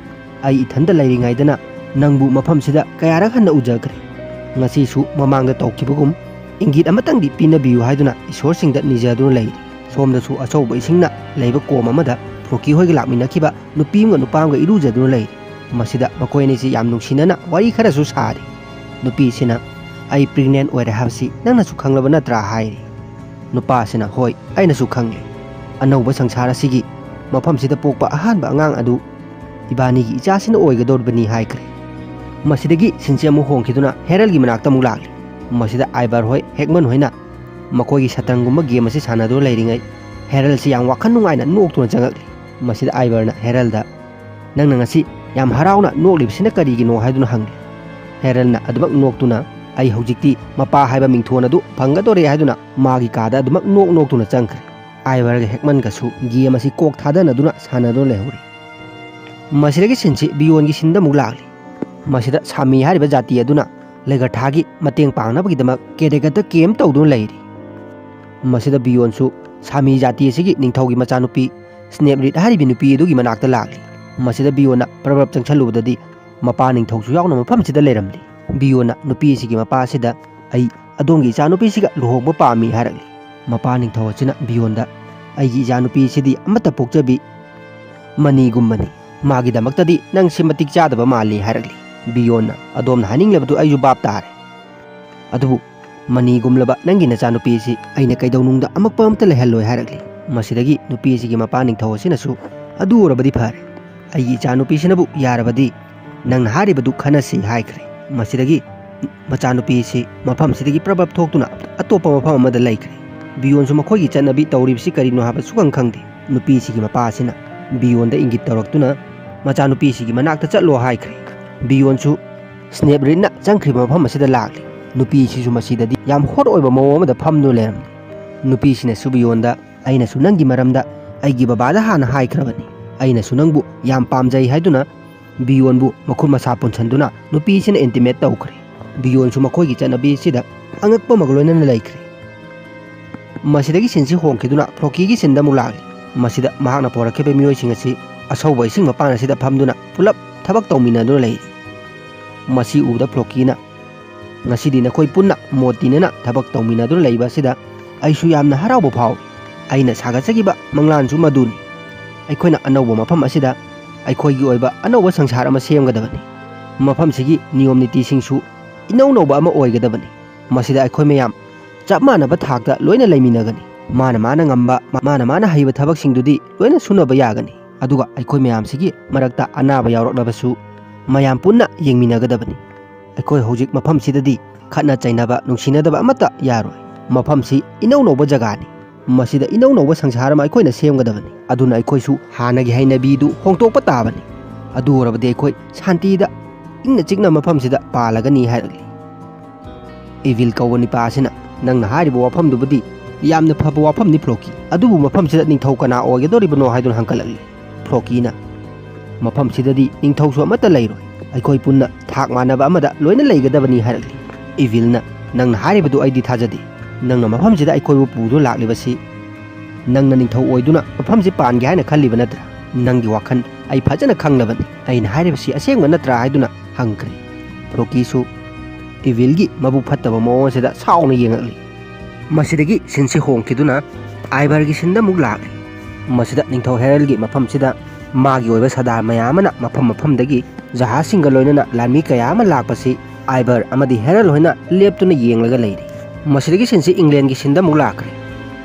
ꯑꯩ ꯏꯊꯟꯇ ꯂꯩꯔꯤꯉꯩꯗꯅ ꯅꯪꯕꯨ ꯃꯐꯝꯁꯤꯗ ꯀꯌꯥꯔꯛ ꯍꯟꯅ ꯎꯖꯈ꯭ꯔꯦ꯫ ꯉꯁꯤꯁꯨ ꯃꯃꯥꯡꯗ ꯇꯧꯈꯤꯕꯒꯨꯝ ꯏꯪꯒꯤꯠ ꯑꯃꯇꯪꯗꯤ ꯄꯤꯅꯕꯤꯌꯨ" ꯍꯥꯏꯗꯨꯅ ꯏꯁꯣꯔꯁꯤꯡꯗ ꯅꯤꯖꯗꯨꯅ ꯂꯩꯔꯤ꯫ ꯁꯣꯝꯗꯁꯨ ꯑꯆꯧꯕ ꯏꯁꯤꯡꯅ ꯂꯩꯕ ꯀꯣꯝ ꯑꯃꯗ ꯐ꯭ꯔꯣꯀꯤ ꯍꯣꯏꯒ ꯂꯥꯛꯃꯤꯟꯅꯈꯤꯕ ꯅꯨꯄꯤ ꯑꯃꯒ ꯅꯨꯄꯥ ꯑꯃꯒ ꯏꯔꯨꯖꯗꯨꯅ ꯂꯩꯔꯤ꯫ ꯃꯁꯤꯗ ꯃꯈꯣꯏ ꯑꯅꯤꯁꯤ ꯌꯥꯝ ꯅꯨꯡꯁꯤꯅꯅ ꯋꯥꯔꯤ ꯈꯔꯁꯨ ꯁꯥꯔꯤ꯫ ꯅꯨꯄꯤꯁꯤꯅ, "ꯑꯩ ꯄ꯭ꯔꯦꯒꯅꯦꯟ ꯑꯣꯏꯔꯦ ꯍꯥꯏꯕꯁꯤ ꯅꯪꯅꯁꯨ ꯈꯪꯂꯕ ꯅꯠꯇ꯭ꯔꯥ?" ꯍꯥꯏꯔꯤ꯫ ꯅꯨꯄꯥꯁꯤꯅ, "ꯍꯣꯏ, ꯑꯩꯅꯁꯨ ꯈꯪꯂꯦ꯫ ꯑꯅꯧꯕ ꯁꯪꯁꯥꯔ ꯑꯁꯤꯒꯤ ꯃꯐꯝꯁꯤꯗ ꯄꯣꯛꯄ ꯑꯍꯥꯟꯕ ꯑꯉꯥꯡ ꯑꯗꯨ ꯏꯕꯥꯅꯤꯒꯤ ꯏꯆꯥꯁꯤꯅ ꯑꯣꯏꯒꯗꯧꯔꯤꯕꯅꯤ" ꯍꯥꯏꯈ꯭ꯔꯦ꯫ ꯃꯁꯤꯗꯒꯤ ꯁꯤꯟꯁꯤ ꯑꯃꯨꯛ ꯍꯣꯡꯈꯤꯗꯨꯅ ꯍꯦꯔꯜꯒꯤ ꯃꯅꯥꯛꯇ ꯑꯃꯨꯛ ꯂꯥꯛꯂꯤ꯫ ꯃꯁꯤꯗ ꯑꯥꯏꯕꯔ ꯍꯣꯏ, ꯍꯦꯛꯃꯟ ꯍꯣꯏꯅ ꯃꯈꯣꯏꯒꯤ ꯁꯇ꯭ꯔꯪꯒꯨꯝꯕ ꯒꯦꯝ ꯑꯁꯤ ꯁꯥꯟꯅꯗꯨꯅ ꯂꯩꯔꯤꯉꯩ, ꯍꯦꯔꯜꯁꯤ ꯌꯥꯝ ꯋꯥꯈꯜ ꯅꯨꯡꯉꯥꯏꯅ ꯅꯣꯛꯇꯨꯅ ꯆꯪꯉꯛꯂꯤ꯫ ꯃꯁꯤꯗ ꯑꯥꯏꯕꯔꯅ ꯍꯦꯔꯜꯗ, "ꯅꯪꯅ ꯉꯁꯤ ꯌꯥꯝ ꯍꯔꯥꯎꯅ ꯅꯣꯛꯂꯤꯕꯁꯤꯅ ꯀꯔꯤꯒꯤꯅꯣ?" ꯍꯥꯏꯗꯨꯅ ꯍꯪꯂꯤ꯫ ꯍꯦꯔꯜꯅ ꯑꯗꯨꯃꯛ ꯅꯣꯛꯇꯨꯅ, "ꯑꯩ ꯍꯧꯖꯤꯛꯇꯤ ꯃꯄꯥ ꯍꯥꯏꯕ ꯃꯤꯡꯊꯣꯟ ꯑꯗꯨ ꯐꯪꯒꯗꯣꯔꯦ" ꯍꯥꯏꯗꯨꯅ ꯃꯥꯒꯤ ꯀꯥꯗ ꯑꯗꯨꯃꯛ ꯅꯣꯛ ꯅꯣꯛꯇꯨꯅ ꯆꯪꯈ꯭ꯔꯦ꯫ ꯑꯥꯏꯕꯔꯒ ꯍꯦꯛꯃꯟꯒꯁꯨ ꯒꯦꯝ ꯑꯁꯤ ꯀꯣꯛ ꯊꯥꯗꯅꯗꯨꯅ ꯁꯥꯟꯅꯗꯨꯅ ꯂꯩꯍꯧꯔꯤ꯫ ꯃꯁꯤꯗꯒꯤ ꯁꯤꯟꯁꯤ ꯕꯤꯌꯣꯟꯒꯤ ꯁꯤꯟꯗ ꯑꯃꯨꯛ ꯂꯥꯛꯂꯤ꯫ ꯃꯁꯤꯗ ꯁꯥꯃꯤ ꯍꯥꯏꯔꯤꯕ ꯖꯥꯇꯤ ꯑꯗꯨꯅ ꯂꯦꯒꯔꯊꯥꯒꯤ ꯃꯇꯦꯡ ꯄꯥꯡꯅꯕꯒꯤꯗꯃꯛ ꯀꯦꯗꯦꯒꯠꯇ ꯀꯦꯝ ꯇꯧꯗꯨꯅ ꯂꯩꯔꯤ꯫ ꯃꯁꯤꯗ ꯕꯤꯌꯣꯟꯁꯨ ꯁꯥꯃꯤ ꯖꯥꯇꯤ ꯑꯁꯤꯒꯤ ꯅꯤꯡꯊꯧꯒꯤ ꯃꯆꯥꯅꯨꯄꯤ ꯁ꯭ꯅꯦꯞꯔꯤꯠ ꯍꯥꯏꯔꯤꯕꯤ ꯅꯨꯄꯤ ꯑꯗꯨꯒꯤ ꯃꯅꯥꯛꯇ ꯂꯥꯛꯂꯤ꯫ ꯃꯁꯤꯗ ꯕꯤꯌꯣꯟꯅ ꯄ꯭ꯔꯕꯞ ꯆꯪꯁꯜꯂꯨꯕꯗꯗꯤ ꯃꯄꯥ ꯅꯤꯡꯊꯧꯁꯨ ꯌꯥꯎꯅ ꯃꯐꯝꯁꯤꯗ ꯂꯩꯔꯝꯂꯤ꯫ ꯕꯤꯌꯣꯟꯅ ꯅꯨꯄꯤ ꯑꯁꯤꯒꯤ ꯃꯄꯥ ꯑꯁꯤꯗ, "ꯑꯩ ꯑꯗꯣꯝꯒꯤ ꯏꯆꯥꯅꯨꯄꯤꯁꯤꯒ ꯂꯨꯍꯣꯡꯕ ꯄꯥꯝꯃꯤ" ꯍꯥꯏꯔꯛꯂꯤ꯫ ꯃꯄꯥ ꯅꯤꯡꯊꯧ ꯑꯁꯤꯅ ꯕꯤꯌꯣꯟꯗ, "ꯑꯩꯒꯤ ꯏꯆꯥꯅꯨꯄꯤꯁꯤꯗꯤ ꯑꯃꯠꯇ ꯄꯣꯛꯆꯕꯤ ꯃꯅꯤꯒꯨꯝꯕꯅꯤ꯫ ꯃꯥꯒꯤꯗꯃꯛꯇꯗꯤ ꯅꯪꯁꯤ ꯃꯇꯤꯛ ꯆꯥꯗꯕ ꯃꯥꯜꯂꯤ" ꯍꯥꯏꯔꯛꯂꯤ꯫ ꯕꯤꯌꯣꯟꯅ, "ꯑꯗꯣꯝꯅ ꯍꯥꯏꯅꯤꯡꯂꯤꯕꯗꯨ ꯑꯩꯁꯨ ꯚꯥꯞ ꯇꯥꯔꯦ꯫ ꯑꯗꯨꯕꯨ ꯃꯅꯤꯒꯨꯝꯂꯕ ꯅꯪꯒꯤ ꯅꯆꯥꯅꯨꯄꯤ ꯑꯁꯤ ꯑꯩꯅ ꯀꯩꯗꯧꯅꯨꯡꯗ ꯑꯃꯛꯄ ꯑꯝꯇ ꯂꯩꯍꯜꯂꯣꯏ" ꯍꯥꯏꯔꯛꯂꯤ꯫ ꯃꯁꯤꯗꯒꯤ ꯅꯨꯄꯤ ꯑꯁꯤꯒꯤ ꯃꯄꯥ ꯅꯤꯡꯊꯧ ꯑꯁꯤꯅꯁꯨ, "ꯑꯗꯨ ꯑꯣꯏꯔꯕꯗꯤ ꯐꯔꯦ, ꯑꯩꯒꯤ ꯏꯆꯥꯅꯨꯄꯤꯁꯤꯅꯕꯨ ꯌꯥꯔꯕꯗꯤ ꯅꯪꯅ ꯍꯥꯏꯔꯤꯕꯗꯨ ꯈꯟꯅꯁꯤ" ꯍꯥꯏꯈ꯭ꯔꯦ꯫ ꯃꯁꯤꯗꯒꯤ ꯃꯆꯥꯅꯨꯄꯤ ꯑꯁꯤ ꯃꯐꯝꯁꯤꯗꯒꯤ ꯄ꯭ꯔꯕꯞ ꯊꯣꯛꯇꯨꯅ ꯑꯇꯣꯞꯄ ꯃꯐꯝ ꯑꯃꯗ ꯂꯩꯈ꯭ꯔꯦ꯫ ꯕꯤꯌꯣꯟꯁꯨ ꯃꯈꯣꯏꯒꯤ ꯆꯠꯅꯕꯤ ꯇꯧꯔꯤꯕꯁꯤ ꯀꯔꯤꯅꯣ ꯍꯥꯏꯕ ꯁꯨꯈꯪ ꯈꯪꯗꯦ꯫ ꯅꯨꯄꯤꯁꯤꯒꯤ ꯃꯄꯥ ꯑꯁꯤꯅ ꯕꯤꯌꯣꯟꯗ ꯏꯪꯒꯤꯠ ꯇꯧꯔꯛꯇꯨꯅ ꯃꯆꯥꯅꯨꯄꯤꯁꯤꯒꯤ ꯃꯅꯥꯛꯇ ꯆꯠꯂꯣ ꯍꯥꯏꯈ꯭ꯔꯦ꯫ ꯕꯤꯌꯣꯟꯁꯨ ꯁ꯭ꯅꯦꯞꯔꯤꯠꯅ ꯆꯪꯈ꯭ꯔꯤꯕ ꯃꯐꯝ ꯑꯁꯤꯗ ꯂꯥꯛꯂꯤ꯫ ꯅꯨꯄꯤꯁꯤꯁꯨ ꯃꯁꯤꯗꯗꯤ ꯌꯥꯝ ꯍꯣꯠ ꯑꯣꯏꯕ ꯃꯑꯣꯡ ꯑꯃꯗ ꯐꯝꯗꯨꯅ ꯂꯩꯔꯝꯂꯤ꯫ ꯅꯨꯄꯤꯁꯤꯅꯁꯨ ꯕꯤꯌꯣꯟꯗ, "ꯑꯩꯅꯁꯨ ꯅꯪꯒꯤ ꯃꯔꯝꯗ ꯑꯩꯒꯤ ꯕꯕꯥꯗ ꯍꯥꯟꯅ ꯍꯥꯏꯈ꯭ꯔꯕꯅꯤ꯫ ꯑꯩꯅꯁꯨ ꯅꯪꯕꯨ ꯌꯥꯝ ꯄꯥꯝꯖꯩ" ꯍꯥꯏꯗꯨꯅ ꯕꯤꯌꯣꯟꯕꯨ ꯃꯈꯨꯠ ꯃꯁꯥ ꯄꯨꯟꯁꯤꯟꯗꯨꯅ ꯅꯨꯄꯤꯁꯤꯅ ꯏꯟꯇꯤꯃꯦꯠ ꯇꯧꯈ꯭ꯔꯦ꯫ ꯕꯤꯌꯣꯟꯁꯨ ꯃꯈꯣꯏꯒꯤ ꯆꯠꯅꯕꯤ ꯑꯁꯤꯗ ꯑꯉꯛꯄ ꯑꯃꯒ ꯂꯣꯏꯅꯅ ꯂꯩꯈ꯭ꯔꯦ꯫ ꯃꯁꯤꯗꯒꯤ ꯁꯤꯟꯁꯤ ꯍꯣꯡꯈꯤꯗꯨꯅ ꯐ꯭ꯂꯣꯀꯤꯒꯤ ꯁꯤꯟꯗ ꯑꯃꯨꯛ ꯂꯥꯛꯂꯤ꯫ ꯃꯁꯤꯗ ꯃꯍꯥꯛꯅ ꯄꯣꯔꯛꯈꯤꯕ ꯃꯤꯑꯣꯏꯁꯤꯡ ꯑꯁꯤ ꯑꯁꯧꯕ ꯏꯁꯤꯡ ꯃꯄꯥꯟ ꯑꯁꯤꯗ ꯐꯝꯗꯨꯅ ꯄꯨꯂꯞ ꯊꯕꯛ ꯇꯧꯃꯤꯟꯅꯗꯨꯅ ꯂꯩꯔꯤ꯫ ꯃꯁꯤ ꯎꯕꯗ ꯐ꯭ꯂꯣꯀꯤꯅ, "ꯉꯁꯤꯗꯤ ꯅꯈꯣꯏ ꯄꯨꯟꯅ ꯃꯣꯠ ꯇꯤꯟꯅꯅ ꯊꯕꯛ ꯇꯧꯃꯤꯟꯅꯗꯨꯅ ꯂꯩꯕ ꯑꯁꯤꯗ ꯑꯩꯁꯨ ꯌꯥꯝꯅ ꯍꯔꯥꯎꯕ ꯐꯥꯎꯏ꯫ ꯑꯩꯅ ꯁꯥꯒꯠꯆꯈꯤꯕ ꯃꯪꯂꯥꯟꯁꯨ ꯃꯗꯨꯅꯤ꯫ ꯑꯩꯈꯣꯏꯅ ꯑꯅꯧꯕ ꯃꯐꯝ ꯑꯁꯤꯗ ꯑꯩꯈꯣꯏꯒꯤ ꯑꯣꯏꯕ ꯑꯅꯧꯕ ꯁꯪꯁꯥꯔ ꯑꯃ ꯁꯦꯝꯒꯗꯕꯅꯤ꯫ ꯃꯐꯝꯁꯤꯒꯤ ꯅꯤꯌꯣꯝ ꯅꯤꯇꯤꯁꯤꯡꯁꯨ ꯏꯅꯧ ꯅꯧꯕ ꯑꯃ ꯑꯣꯏꯒꯗꯕꯅꯤ꯫ ꯃꯁꯤꯗ ꯑꯩꯈꯣꯏ ꯃꯌꯥꯝ ꯆꯞ ꯃꯥꯟꯅꯕ ꯊꯥꯛꯇ ꯂꯣꯏꯅ ꯂꯩꯃꯤꯟꯅꯒꯅꯤ꯫ ꯃꯥꯅ ꯃꯥꯅ ꯉꯝꯕ, ꯃꯥꯅ ꯃꯥꯅ ꯍꯩꯕ ꯊꯕꯛꯁꯤꯡꯗꯨꯗꯤ ꯂꯣꯏꯅ ꯁꯨꯅꯕ ꯌꯥꯒꯅꯤ꯫ ꯑꯗꯨꯒ ꯑꯩꯈꯣꯏ ꯃꯌꯥꯝꯁꯤꯒꯤ ꯃꯔꯛꯇ ꯑꯅꯥꯕ ꯌꯥꯎꯔꯛꯂꯕꯁꯨ ꯃꯌꯥꯝ ꯄꯨꯟꯅ ꯌꯦꯡꯃꯤꯟꯅꯒꯗꯕꯅꯤ꯫ ꯑꯩꯈꯣꯏ ꯍꯧꯖꯤꯛ ꯃꯐꯝꯁꯤꯗꯗꯤ ꯈꯠꯅ ꯆꯩꯅꯕ, ꯅꯨꯡꯁꯤꯅꯗꯕ ꯑꯃꯠꯇ ꯌꯥꯔꯣꯏ꯫ ꯃꯐꯝꯁꯤ ꯏꯅꯧ ꯅꯧꯕ ꯖꯒꯥꯅꯤ꯫ ꯃꯁꯤꯗ ꯏꯅꯧ ꯅꯧꯕ ꯁꯪꯁꯥꯔ ꯑꯃ ꯑꯩꯈꯣꯏꯅ ꯁꯦꯝꯒꯗꯕꯅꯤ꯫ ꯑꯗꯨꯅ ꯑꯩꯈꯣꯏꯁꯨ ꯍꯥꯟꯅꯒꯤ ꯍꯩꯅꯕꯤꯗꯨ ꯍꯣꯡꯗꯣꯛꯄ ꯇꯥꯕꯅꯤ꯫ ꯑꯗꯨ ꯑꯣꯏꯔꯕꯗꯤ ꯑꯩꯈꯣꯏ ꯁꯥꯟꯇꯤꯗ, ꯏꯪꯅ ꯆꯤꯛꯅ ꯃꯐꯝꯁꯤꯗ ꯄꯥꯜꯂꯒꯅꯤ ꯍꯥꯏꯔꯛꯂꯤ꯫ ꯏꯚꯤꯜ ꯀꯧꯕ ꯅꯤꯄꯥ ꯑꯁꯤꯅ, "ꯅꯪꯅ ꯍꯥꯏꯔꯤꯕ ꯋꯥꯐꯝꯗꯨꯕꯨꯗꯤ ꯌꯥꯝꯅ ꯐꯕ ꯋꯥꯐꯝꯅꯤ, ꯐ꯭ꯂꯣꯀꯤ꯫ ꯑꯗꯨꯕꯨ ꯃꯐꯝꯁꯤꯗ ꯅꯤꯡꯊꯧ ꯀꯅꯥ ꯑꯣꯏꯒꯗꯧꯔꯤꯕꯅꯣ?" ꯍꯥꯏꯗꯨꯅ ꯍꯪꯒꯠꯂꯛꯂꯤ꯫ ꯐ꯭ꯂꯣꯀꯤꯅ, "ꯃꯐꯝꯁꯤꯗꯗꯤ ꯅꯤꯡꯊꯧꯁꯨ ꯑꯃꯠꯇ ꯂꯩꯔꯣꯏ꯫ ꯑꯩꯈꯣꯏ ꯄꯨꯟꯅ ꯊꯥꯛ ꯃꯥꯟꯅꯕ ꯑꯃꯗ ꯂꯣꯏꯅ ꯂꯩꯒꯗꯕꯅꯤ" ꯍꯥꯏꯔꯛꯂꯤ꯫ ꯏꯚꯤꯜꯅ, "ꯅꯪꯅ ꯍꯥꯏꯔꯤꯕꯗꯨ ꯑꯩꯗꯤ ꯊꯥꯖꯗꯦ꯫ ꯅꯪꯅ ꯃꯐꯝꯁꯤꯗ ꯑꯩꯈꯣꯏꯕꯨ ꯄꯨꯗꯨꯅ ꯂꯥꯛꯂꯤꯕꯁꯤ ꯅꯪꯅ ꯅꯤꯡꯊꯧ ꯑꯣꯏꯗꯨꯅ ꯃꯐꯝꯁꯤ ꯄꯥꯟꯒꯦ ꯍꯥꯏꯅ ꯈꯜꯂꯤꯕ ꯅꯠꯇ꯭ꯔꯥ? ꯅꯪꯒꯤ ꯋꯥꯈꯜ ꯑꯩ ꯐꯖꯅ ꯈꯪꯂꯕꯅꯤ꯫ ꯑꯩꯅ ꯍꯥꯏꯔꯤꯕꯁꯤ ꯑꯁꯦꯡꯕ ꯅꯠꯇ꯭ꯔꯥ?" ꯍꯥꯏꯗꯨꯅ ꯍꯪꯈ꯭ꯔꯦ꯫ ꯐ꯭ꯂꯣꯀꯤꯁꯨ ꯏꯚꯤꯜꯒꯤ ꯃꯕꯨꯛ ꯐꯠꯇꯕ ꯃꯑꯣꯡ ꯑꯁꯤꯗ ꯁꯥꯎꯅ ꯌꯦꯡꯉꯛꯂꯤ꯫ ꯃꯁꯤꯗꯒꯤ ꯁꯤꯟꯁꯤ ꯍꯣꯡꯈꯤꯗꯨꯅ ꯑꯥꯏꯕꯔꯒꯤ ꯁꯤꯟꯗ ꯑꯃꯨꯛ ꯂꯥꯛꯂꯤ꯫ ꯃꯁꯤꯗ ꯅꯤꯡꯊꯧ ꯍꯦꯔꯜꯒꯤ ꯃꯐꯝꯁꯤꯗ ꯃꯥꯒꯤ ꯑꯣꯏꯕ ꯁꯔꯗꯥꯔ ꯃꯌꯥꯝ ꯑꯃꯅ ꯃꯐꯝ ꯃꯐꯝꯗꯒꯤ ꯖꯍꯥꯖꯁꯤꯡꯒ ꯂꯣꯏꯅꯅ ꯂꯥꯟꯃꯤ ꯀꯌꯥ ꯑꯃ ꯂꯥꯛꯄꯁꯤ ꯑꯥꯏꯕꯔ ꯑꯃꯗꯤ ꯍꯦꯔꯜ ꯍꯣꯏꯅ ꯂꯦꯞꯇꯨꯅ ꯌꯦꯡꯂꯒ ꯂꯩꯔꯤ꯫ ꯃꯁꯤꯗꯒꯤ ꯁꯤꯟꯁꯤ ꯏꯪꯂꯦꯟꯒꯤ ꯁꯤꯟꯗ ꯑꯃꯨꯛ ꯂꯥꯛꯈ꯭ꯔꯦ꯫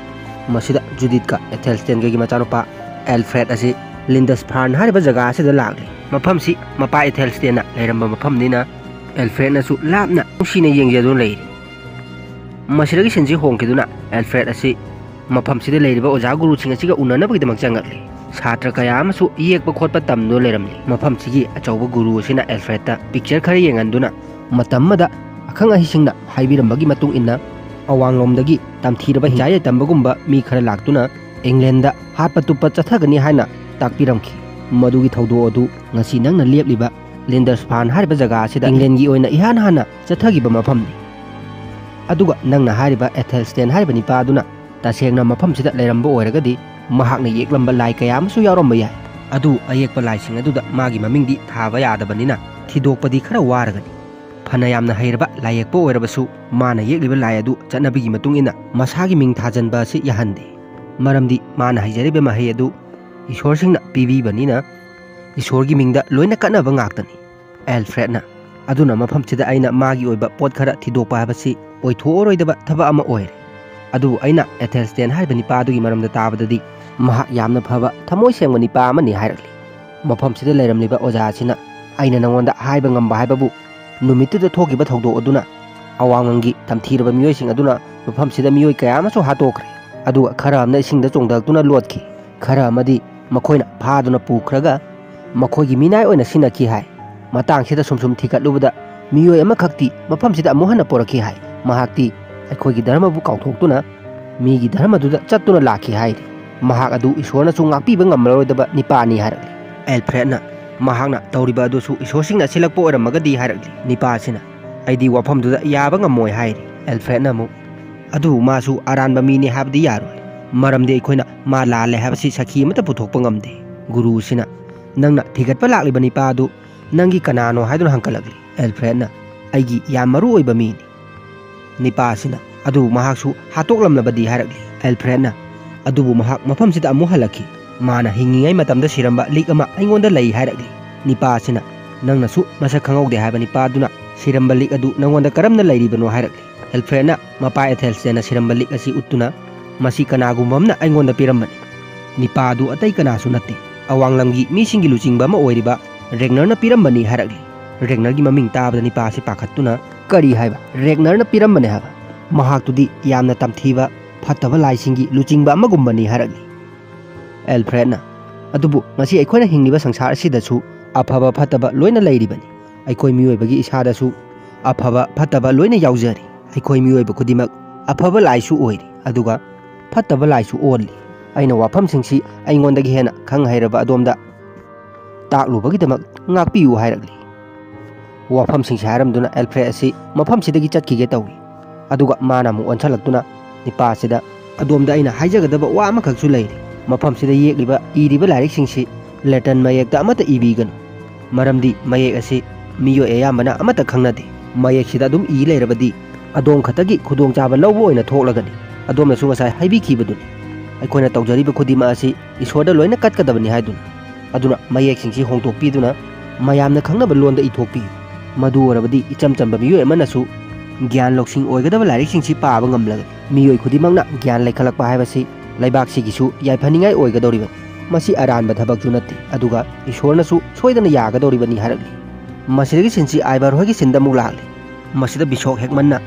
ꯃꯁꯤꯗ ꯖꯨꯗꯤꯠꯀ ꯑꯦꯊꯦꯜꯁꯇꯦꯟꯒꯒꯤ ꯃꯆꯥꯅꯨꯄꯥ ꯑꯦꯜꯐ꯭ꯔꯦꯗ ꯑꯁꯤ ꯂꯤꯟꯗꯁ ꯐꯥꯔꯟ ꯍꯥꯏꯔꯤꯕ ꯖꯒꯥ ꯑꯁꯤꯗ ꯂꯥꯛꯂꯤ꯫ ꯃꯐꯝꯁꯤ ꯃꯄꯥ ꯑꯦꯊꯦꯜꯁꯇꯦꯟꯅ ꯂꯩꯔꯝꯕ ꯃꯐꯝꯅꯤꯅ ꯑꯦꯜꯐ꯭ꯔꯦꯗꯅꯁꯨ ꯂꯥꯞꯅ ꯅꯨꯡꯁꯤꯅ ꯌꯦꯡꯖꯗꯨꯅ ꯂꯩꯔꯤ꯫ ꯃꯁꯤꯗꯒꯤ ꯁꯤꯟꯁꯤ ꯍꯣꯡꯈꯤꯗꯨꯅ ꯑꯦꯜꯐ꯭ꯔꯦꯗ ꯑꯁꯤ ꯃꯐꯝꯁꯤꯗ ꯂꯩꯔꯤꯕ ꯑꯣꯖꯥ ꯒꯨꯔꯨꯁꯤꯡ ꯑꯁꯤꯒ ꯎꯅꯅꯕꯒꯤꯗꯃꯛ ꯆꯪꯉꯛꯂꯤ꯫ ꯁꯥꯇ꯭ꯔ ꯀꯌꯥ ꯑꯃꯁꯨ ꯌꯦꯛꯄ ꯈꯣꯠꯄ ꯇꯝꯗꯨꯅ ꯂꯩꯔꯝꯂꯤ꯫ ꯃꯐꯝꯁꯤꯒꯤ ꯑꯆꯧꯕ ꯒꯨꯔꯨ ꯑꯁꯤꯅ ꯑꯦꯜꯐ꯭ꯔꯦꯗꯇ ꯄꯤꯛꯆꯔ ꯈꯔ ꯌꯦꯡꯍꯟꯗꯨꯅ, ꯃꯇꯝ ꯑꯃꯗ ꯑꯈꯪ ꯑꯍꯩꯁꯤꯡꯅ ꯍꯥꯏꯕꯤꯔꯝꯕꯒꯤ ꯃꯇꯨꯡ ꯏꯟꯅ, ꯑꯋꯥꯡꯂꯣꯝꯗꯒꯤ ꯇꯝꯊꯤꯔꯕ ꯍꯤꯡꯆꯥꯏ ꯇꯝꯕꯒꯨꯝꯕ ꯃꯤ ꯈꯔ ꯂꯥꯛꯇꯨꯅ ꯏꯪꯂꯦꯟꯗ ꯍꯥꯠꯄ ꯇꯨꯞꯄ ꯆꯠꯊꯒꯅꯤ ꯍꯥꯏꯅ ꯇꯥꯛꯄꯤꯔꯝꯈꯤ꯫ ꯃꯗꯨꯒꯤ ꯊꯧꯗꯣꯛ ꯑꯗꯨ ꯉꯁꯤ ꯅꯪꯅ ꯂꯦꯞꯂꯤꯕ ꯂꯤꯟꯗꯔꯁ ꯐꯥꯔꯟ ꯍꯥꯏꯔꯤꯕ ꯖꯒꯥ ꯑꯁꯤꯗ ꯏꯪꯂꯦꯟꯒꯤ ꯑꯣꯏꯅ ꯏꯍꯥꯟ ꯍꯥꯟꯅ ꯆꯠꯊꯈꯤꯕ ꯃꯐꯝꯅꯤ꯫ ꯑꯗꯨꯒ ꯅꯪꯅ ꯍꯥꯏꯔꯤꯕ ꯑꯦꯊꯦꯜꯁꯇꯦꯟ ꯍꯥꯏꯔꯤꯕ ꯅꯤꯄꯥ ꯑꯗꯨꯅ ꯇꯁꯦꯡꯅ ꯃꯐꯝꯁꯤꯗ ꯂꯩꯔꯝꯕ ꯑꯣꯏꯔꯒꯗꯤ, ꯃꯍꯥꯛꯅ ꯌꯦꯛꯂꯝꯕ ꯂꯥꯏ ꯀꯌꯥ ꯑꯃꯁꯨ ꯌꯥꯎꯔꯝꯕ ꯌꯥꯏ꯫ ꯑꯗꯨ ꯑꯌꯦꯛꯄ ꯂꯥꯏꯁꯤꯡ ꯑꯗꯨꯗ ꯃꯥꯒꯤ ꯃꯃꯤꯡꯗꯤ ꯊꯥꯕ ꯌꯥꯗꯕꯅꯤꯅ ꯊꯤꯗꯣꯛꯄꯗꯤ ꯈꯔ ꯋꯥꯔꯒꯅꯤ꯫ ꯐꯅ ꯌꯥꯝꯅ ꯍꯩꯔꯕ ꯂꯥꯏꯌꯦꯛꯄ ꯑꯣꯏꯔꯕꯁꯨ, ꯃꯥꯅ ꯌꯦꯛꯂꯤꯕ ꯂꯥꯏ ꯑꯗꯨ ꯆꯠꯅꯕꯤꯒꯤ ꯃꯇꯨꯡ ꯏꯟꯅ ꯃꯁꯥꯒꯤ ꯃꯤꯡ ꯊꯥꯖꯟꯕ ꯑꯁꯤ ꯌꯥꯍꯟꯗꯦ꯫ ꯃꯔꯝꯗꯤ ꯃꯥꯅ ꯍꯩꯖꯔꯤꯕ ꯃꯍꯩ ꯑꯗꯨ ꯏꯁꯣꯔꯁꯤꯡꯅ ꯄꯤꯕꯤꯕꯅꯤꯅ, ꯏꯁꯣꯔꯒꯤ ꯃꯤꯡꯗ ꯂꯣꯏꯅ ꯀꯠꯅꯕ ꯉꯥꯛꯇꯅꯤ꯫ ꯑꯦꯜꯐ꯭ꯔꯦꯗꯅ, ꯑꯗꯨꯅ ꯃꯐꯝꯁꯤꯗ ꯑꯩꯅ ꯃꯥꯒꯤ ꯑꯣꯏꯕ ꯄꯣꯠ ꯈꯔ ꯊꯤꯗꯣꯛꯄ ꯍꯥꯏꯕꯁꯤ ꯑꯣꯏꯊꯣꯛꯑꯔꯣꯏꯗꯕ ꯊꯕꯛ ꯑꯃ ꯑꯣꯏꯔꯦ꯫ ꯑꯗꯨꯕꯨ ꯑꯩꯅ ꯑꯦꯊꯦꯜꯁ꯭ꯇꯦꯟ ꯍꯥꯏꯔꯤꯕ ꯅꯤꯄꯥ ꯑꯗꯨꯒꯤ ꯃꯔꯝꯗ ꯇꯥꯕꯗꯗꯤ, ꯃꯍꯥꯛ ꯌꯥꯝꯅ ꯐꯕ, ꯊꯃꯣꯏ ꯁꯦꯡꯕ ꯅꯤꯄꯥ ꯑꯃꯅꯤ ꯍꯥꯏꯔꯛꯂꯤ꯫ ꯃꯐꯝꯁꯤꯗ ꯂꯩꯔꯝꯂꯤꯕ ꯑꯣꯖꯥ ꯑꯁꯤꯅ ꯑꯩꯅ ꯅꯉꯣꯟꯗ ꯍꯥꯏꯕ ꯉꯝꯕ ꯍꯥꯏꯕꯕꯨ, ꯅꯨꯃꯤꯠꯇꯨꯗ ꯊꯣꯛꯈꯤꯕ ꯊꯧꯗꯣꯛ ꯑꯗꯨꯅ ꯑꯋꯥꯡꯂꯝꯒꯤ ꯇꯝꯊꯤꯔꯕ ꯃꯤꯑꯣꯏꯁꯤꯡ ꯑꯗꯨꯅ ꯃꯐꯝꯁꯤꯗ ꯃꯤꯑꯣꯏ ꯀꯌꯥ ꯑꯃꯁꯨ ꯍꯥꯠꯇꯣꯛꯈ꯭ꯔꯦ꯫ ꯑꯗꯨꯒ ꯈꯔ ꯑꯃꯅ ꯏꯁꯤꯡꯗ ꯆꯣꯡꯊꯔꯛꯇꯨꯅ ꯂꯣꯠꯈꯤ꯫ ꯈꯔ ꯑꯃꯗꯤ ꯃꯈꯣꯏꯅ ꯐꯥꯗꯨꯅ ꯄꯨꯈ꯭ꯔꯒ ꯃꯈꯣꯏꯒꯤ ꯃꯤꯅꯥꯏ ꯑꯣꯏꯅ ꯁꯤꯖꯤꯟꯅꯈꯤ ꯍꯥꯏ꯫ ꯃꯇꯥꯡꯁꯤꯗ ꯁꯨꯝ ꯁꯨꯝ ꯊꯤꯒꯠꯂꯨꯕꯗ ꯃꯤꯑꯣꯏ ꯑꯃꯈꯛꯇꯤ ꯃꯐꯝꯁꯤꯗ ꯑꯃꯨꯛ ꯍꯟꯅ ꯄꯣꯔꯛꯈꯤ ꯍꯥꯏ꯫ ꯃꯍꯥꯛꯇꯤ ꯑꯩꯈꯣꯏꯒꯤ ꯙꯔꯃꯕꯨ ꯀꯥꯎꯊꯣꯛꯇꯨꯅ ꯃꯤꯒꯤ ꯙꯔꯃꯗꯨꯗ ꯆꯠꯇꯨꯅ ꯂꯥꯛꯈꯤ ꯍꯥꯏꯔꯤ꯫ ꯃꯍꯥꯛ ꯑꯗꯨ ꯏꯁꯣꯔꯅꯁꯨ ꯉꯥꯛꯄꯤꯕ ꯉꯝꯂꯔꯣꯏꯗꯕ ꯅꯤꯄꯥꯅꯤ ꯍꯥꯏꯔꯛꯂꯤ꯫ ꯑꯦꯜꯐ꯭ꯔꯦꯗꯅ ꯃꯍꯥꯛꯅ ꯇꯧꯔꯤꯕ ꯑꯗꯨꯁꯨ ꯏꯁꯣꯔꯁꯤꯡꯅ ꯁꯤꯜꯂꯛꯄ ꯑꯣꯏꯔꯝꯃꯒꯗꯤ ꯍꯥꯏꯔꯛꯂꯤ꯫ ꯅꯤꯄꯥ ꯑꯁꯤꯅ, "ꯑꯩꯗꯤ ꯋꯥꯐꯝꯗꯨꯗ ꯌꯥꯕ ꯉꯝꯃꯣꯏ" ꯍꯥꯏꯔꯤ꯫ ꯑꯦꯜꯐ꯭ꯔꯦꯗꯅ ꯑꯃꯨꯛ, "ꯑꯗꯨꯕꯨ ꯃꯥꯁꯨ ꯑꯔꯥꯟꯕ ꯃꯤꯅꯤ ꯍꯥꯏꯕꯗꯤ ꯌꯥꯔꯣꯏ, ꯃꯔꯝꯗꯤ ꯑꯩꯈꯣꯏꯅ ꯃꯥ ꯂꯥꯜꯂꯦ ꯍꯥꯏꯕꯁꯤ ꯁꯥꯈꯤ ꯑꯃꯠꯇ ꯄꯨꯊꯣꯛꯄ ꯉꯝꯗꯦ"꯫ ꯒꯨꯔꯨꯁꯤꯅ, "ꯅꯪꯅ ꯊꯤꯒꯠꯄ ꯂꯥꯛꯂꯤꯕ ꯅꯤꯄꯥ ꯑꯗꯨ ꯅꯪꯒꯤ ꯀꯅꯥꯅꯣ?" ꯍꯥꯏꯗꯨꯅ ꯍꯪꯒꯠꯂꯛꯂꯤ꯫ ꯑꯦꯜꯐ꯭ꯔꯦꯗꯅ, "ꯑꯩꯒꯤ ꯌꯥꯝ ꯃꯔꯨ ꯑꯣꯏꯕ ꯃꯤꯅꯤ"꯫ ꯅꯤꯄꯥ ꯑꯁꯤꯅ, "ꯑꯗꯨꯕꯨ ꯃꯍꯥꯛꯁꯨ ꯍꯥꯠꯇꯣꯛꯂꯝꯂꯕꯗꯤ?" ꯍꯥꯏꯔꯛꯂꯤ꯫ ꯑꯦꯜꯐ꯭ꯔꯦꯗꯅ, "ꯑꯗꯨꯕꯨ ꯃꯍꯥꯛ ꯃꯐꯝꯁꯤꯗ ꯑꯃꯨꯛ ꯍꯜꯂꯛꯈꯤ꯫ ꯃꯥꯅ ꯍꯤꯡꯉꯤꯉꯩ ꯃꯇꯝꯗ ꯁꯤꯔꯝꯕ ꯂꯤꯛ ꯑꯃ ꯑꯩꯉꯣꯟꯗ ꯂꯩ" ꯍꯥꯏꯔꯛꯂꯤ꯫ ꯅꯤꯄꯥ ꯑꯁꯤꯅ, "ꯅꯪꯅꯁꯨ ꯃꯁꯛ ꯈꯪꯍꯧꯗꯦ ꯍꯥꯏꯕ ꯅꯤꯄꯥ ꯑꯗꯨꯅ ꯁꯤꯔꯝꯕ ꯂꯤꯛ ꯑꯗꯨ ꯅꯉꯣꯟꯗ ꯀꯔꯝꯅ ꯂꯩꯔꯤꯕꯅꯣ?" ꯍꯥꯏꯔꯛꯂꯤ꯫ ꯑꯦꯜꯐ꯭ꯔꯦꯗꯅ ꯃꯄꯥ ꯑꯦꯊꯦꯜꯁ꯭ꯇꯦꯟꯅ ꯁꯤꯔꯝꯕ ꯂꯤꯛ ꯑꯁꯤ ꯎꯠꯇꯨꯅ, "ꯃꯁꯤ ꯀꯅꯥꯒꯨꯝꯕ ꯑꯃꯅ ꯑꯩꯉꯣꯟꯗ ꯄꯤꯔꯝꯕꯅꯤ꯫ ꯅꯤꯄꯥ ꯑꯗꯨ ꯑꯇꯩ ꯀꯅꯥꯁꯨ ꯅꯠꯇꯦ, ꯑꯋꯥꯡꯂꯝꯒꯤ ꯃꯤꯁꯤꯡꯒꯤ ꯂꯨꯆꯤꯡꯕ ꯑꯃ ꯑꯣꯏꯔꯤꯕ ꯔꯦꯒꯅꯔꯅ ꯄꯤꯔꯝꯕꯅꯤ" ꯍꯥꯏꯔꯛꯂꯤ꯫ ꯔꯦꯒꯅꯔꯒꯤ ꯃꯃꯤꯡ ꯇꯥꯕꯗ ꯅꯤꯄꯥ ꯑꯁꯤ ꯄꯥꯈꯠꯇꯨꯅ, "ꯀꯔꯤ ꯍꯥꯏꯕ? ꯔꯦꯒꯅꯔꯅ ꯄꯤꯔꯝꯕꯅꯤ ꯍꯥꯏꯕ? ꯃꯍꯥꯛꯇꯨꯗꯤ ꯌꯥꯝꯅ ꯇꯝꯊꯤꯕ, ꯐꯠꯇꯕ ꯂꯥꯏꯁꯤꯡꯒꯤ ꯂꯨꯆꯤꯡꯕ ꯑꯃꯒꯨꯝꯕꯅꯤ" ꯍꯥꯏꯔꯛꯂꯤ꯫ ꯑꯦꯜꯐ꯭ꯔꯦꯗꯅ, "ꯑꯗꯨꯕꯨ ꯉꯁꯤ ꯑꯩꯈꯣꯏꯅ ꯍꯤꯡꯂꯤꯕ ꯁꯪꯁꯥꯔ ꯑꯁꯤꯗꯁꯨ ꯑꯐꯕ ꯐꯠꯇꯕ ꯂꯣꯏꯅ ꯂꯩꯔꯤꯕꯅꯤ꯫ ꯑꯩꯈꯣꯏ ꯃꯤꯑꯣꯏꯕꯒꯤ ꯏꯁꯥꯗꯁꯨ ꯑꯐꯕ ꯐꯠꯇꯕ ꯂꯣꯏꯅ ꯌꯥꯎꯖꯔꯤ꯫ ꯑꯩꯈꯣꯏ ꯃꯤꯑꯣꯏꯕ ꯈꯨꯗꯤꯡꯃꯛ ꯑꯐꯕ ꯂꯥꯏꯁꯨ ꯑꯣꯏꯔꯤ, ꯑꯗꯨꯒ ꯐꯠꯇꯕ ꯂꯥꯏꯁꯨ ꯑꯣꯜꯂꯤ꯫ ꯑꯩꯅ ꯋꯥꯐꯝꯁꯤꯡꯁꯤ ꯑꯩꯉꯣꯟꯗꯒꯤ ꯍꯦꯟꯅ ꯈꯪ ꯍꯩꯔꯕ ꯑꯗꯣꯝꯗ ꯇꯥꯛꯂꯨꯕꯒꯤꯗꯃꯛ ꯉꯥꯛꯄꯤꯌꯨ" ꯍꯥꯏꯔꯛꯂꯤ꯫ ꯋꯥꯐꯝꯁꯤꯡꯁꯤ ꯍꯥꯏꯔꯝꯗꯨꯅ ꯑꯦꯜꯐ꯭ꯔꯦꯗ ꯑꯁꯤ ꯃꯐꯝꯁꯤꯗꯒꯤ ꯆꯠꯈꯤꯒꯦ ꯇꯧꯏ꯫ ꯑꯗꯨꯒ ꯃꯥꯅ ꯑꯃꯨꯛ ꯑꯣꯟꯁꯤꯜꯂꯛꯇꯨꯅ ꯅꯤꯄꯥ ꯑꯁꯤꯗ, "ꯑꯗꯣꯝꯗ ꯑꯩꯅ ꯍꯥꯏꯖꯒꯗꯕ ꯋꯥ ꯑꯃꯈꯛꯁꯨ ꯂꯩꯔꯤ꯫ ꯃꯐꯝꯁꯤꯗ ꯌꯦꯛꯂꯤꯕ, ꯏꯔꯤꯕ ꯂꯥꯏꯔꯤꯛꯁꯤꯡꯁꯤ ꯂꯦꯇꯟ ꯃꯌꯦꯛꯇ ꯑꯃꯠꯇ ꯏꯕꯤꯒꯅꯨ, ꯃꯔꯝꯗꯤ ꯃꯌꯦꯛ ꯑꯁꯤ ꯃꯤꯑꯣꯏ ꯑꯌꯥꯝꯕꯅ ꯑꯃꯠꯇ ꯈꯪꯅꯗꯦ꯫ ꯃꯌꯦꯛꯁꯤꯗ ꯑꯗꯨꯝ ꯏ ꯂꯩꯔꯕꯗꯤ ꯑꯗꯣꯝ ꯈꯛꯇꯒꯤ ꯈꯨꯗꯣꯡꯆꯥꯕ ꯂꯧꯕ ꯑꯣꯏꯅ ꯊꯣꯛꯂꯒꯅꯤ꯫ ꯑꯗꯣꯝꯅꯁꯨ ꯉꯁꯥꯏ ꯍꯥꯏꯕꯤꯈꯤꯕꯗꯨꯅꯤ, ꯑꯩꯈꯣꯏꯅ ꯇꯧꯖꯔꯤꯕ ꯈꯨꯗꯤꯡꯃꯛ ꯑꯁꯤ ꯏꯁꯣꯔꯗ ꯂꯣꯏꯅ ꯀꯠꯀꯗꯕꯅꯤ ꯍꯥꯏꯗꯨꯅ꯫ ꯑꯗꯨꯅ ꯃꯌꯦꯛꯁꯤꯡꯁꯤ ꯍꯣꯡꯗꯣꯛꯄꯤꯗꯨꯅ ꯃꯌꯥꯝꯅ ꯈꯪꯅꯕ ꯂꯣꯟꯗ ꯏꯊꯣꯛꯄꯤꯌꯨ"꯫ ꯃꯗꯨ ꯑꯣꯏꯔꯕꯗꯤ ꯏꯆꯝ ꯆꯝꯕ ꯃꯤꯑꯣꯏ ꯑꯃꯅꯁꯨ ꯒ꯭ꯌꯥꯟ ꯂꯧꯁꯤꯡ ꯑꯣꯏꯒꯗꯕ ꯂꯥꯏꯔꯤꯛꯁꯤꯡꯁꯤ ꯄꯥꯕ ꯉꯝꯂꯒꯅꯤ꯫ ꯃꯤꯑꯣꯏ ꯈꯨꯗꯤꯡꯃꯛꯅ ꯒ꯭ꯌꯥꯟ ꯂꯩꯈꯠꯂꯛꯄ ꯍꯥꯏꯕꯁꯤ ꯂꯩꯕꯥꯛꯁꯤꯒꯤꯁꯨ ꯌꯥꯏꯐꯅꯤꯡꯉꯥꯏ ꯑꯣꯏꯒꯗꯧꯔꯤꯕꯅꯤ꯫ ꯃꯁꯤ ꯑꯔꯥꯟꯕ ꯊꯕꯛꯁꯨ ꯅꯠꯇꯦ, ꯑꯗꯨꯒ ꯏꯁꯣꯔꯅꯁꯨ ꯁꯣꯏꯗꯅ ꯌꯥꯒꯗꯧꯔꯤꯕꯅꯤ ꯍꯥꯏꯔꯛꯂꯤ꯫ ꯃꯁꯤꯗꯒꯤ ꯁꯤꯟꯁꯤ ꯑꯥꯏꯕꯔ ꯍꯣꯏꯒꯤ ꯁꯤꯟꯗ ꯑꯃꯨꯛ ꯂꯥꯛꯂꯤ꯫ ꯃꯁꯤꯗ ꯕꯤꯁꯣꯛ ꯍꯦꯛꯃꯟꯅ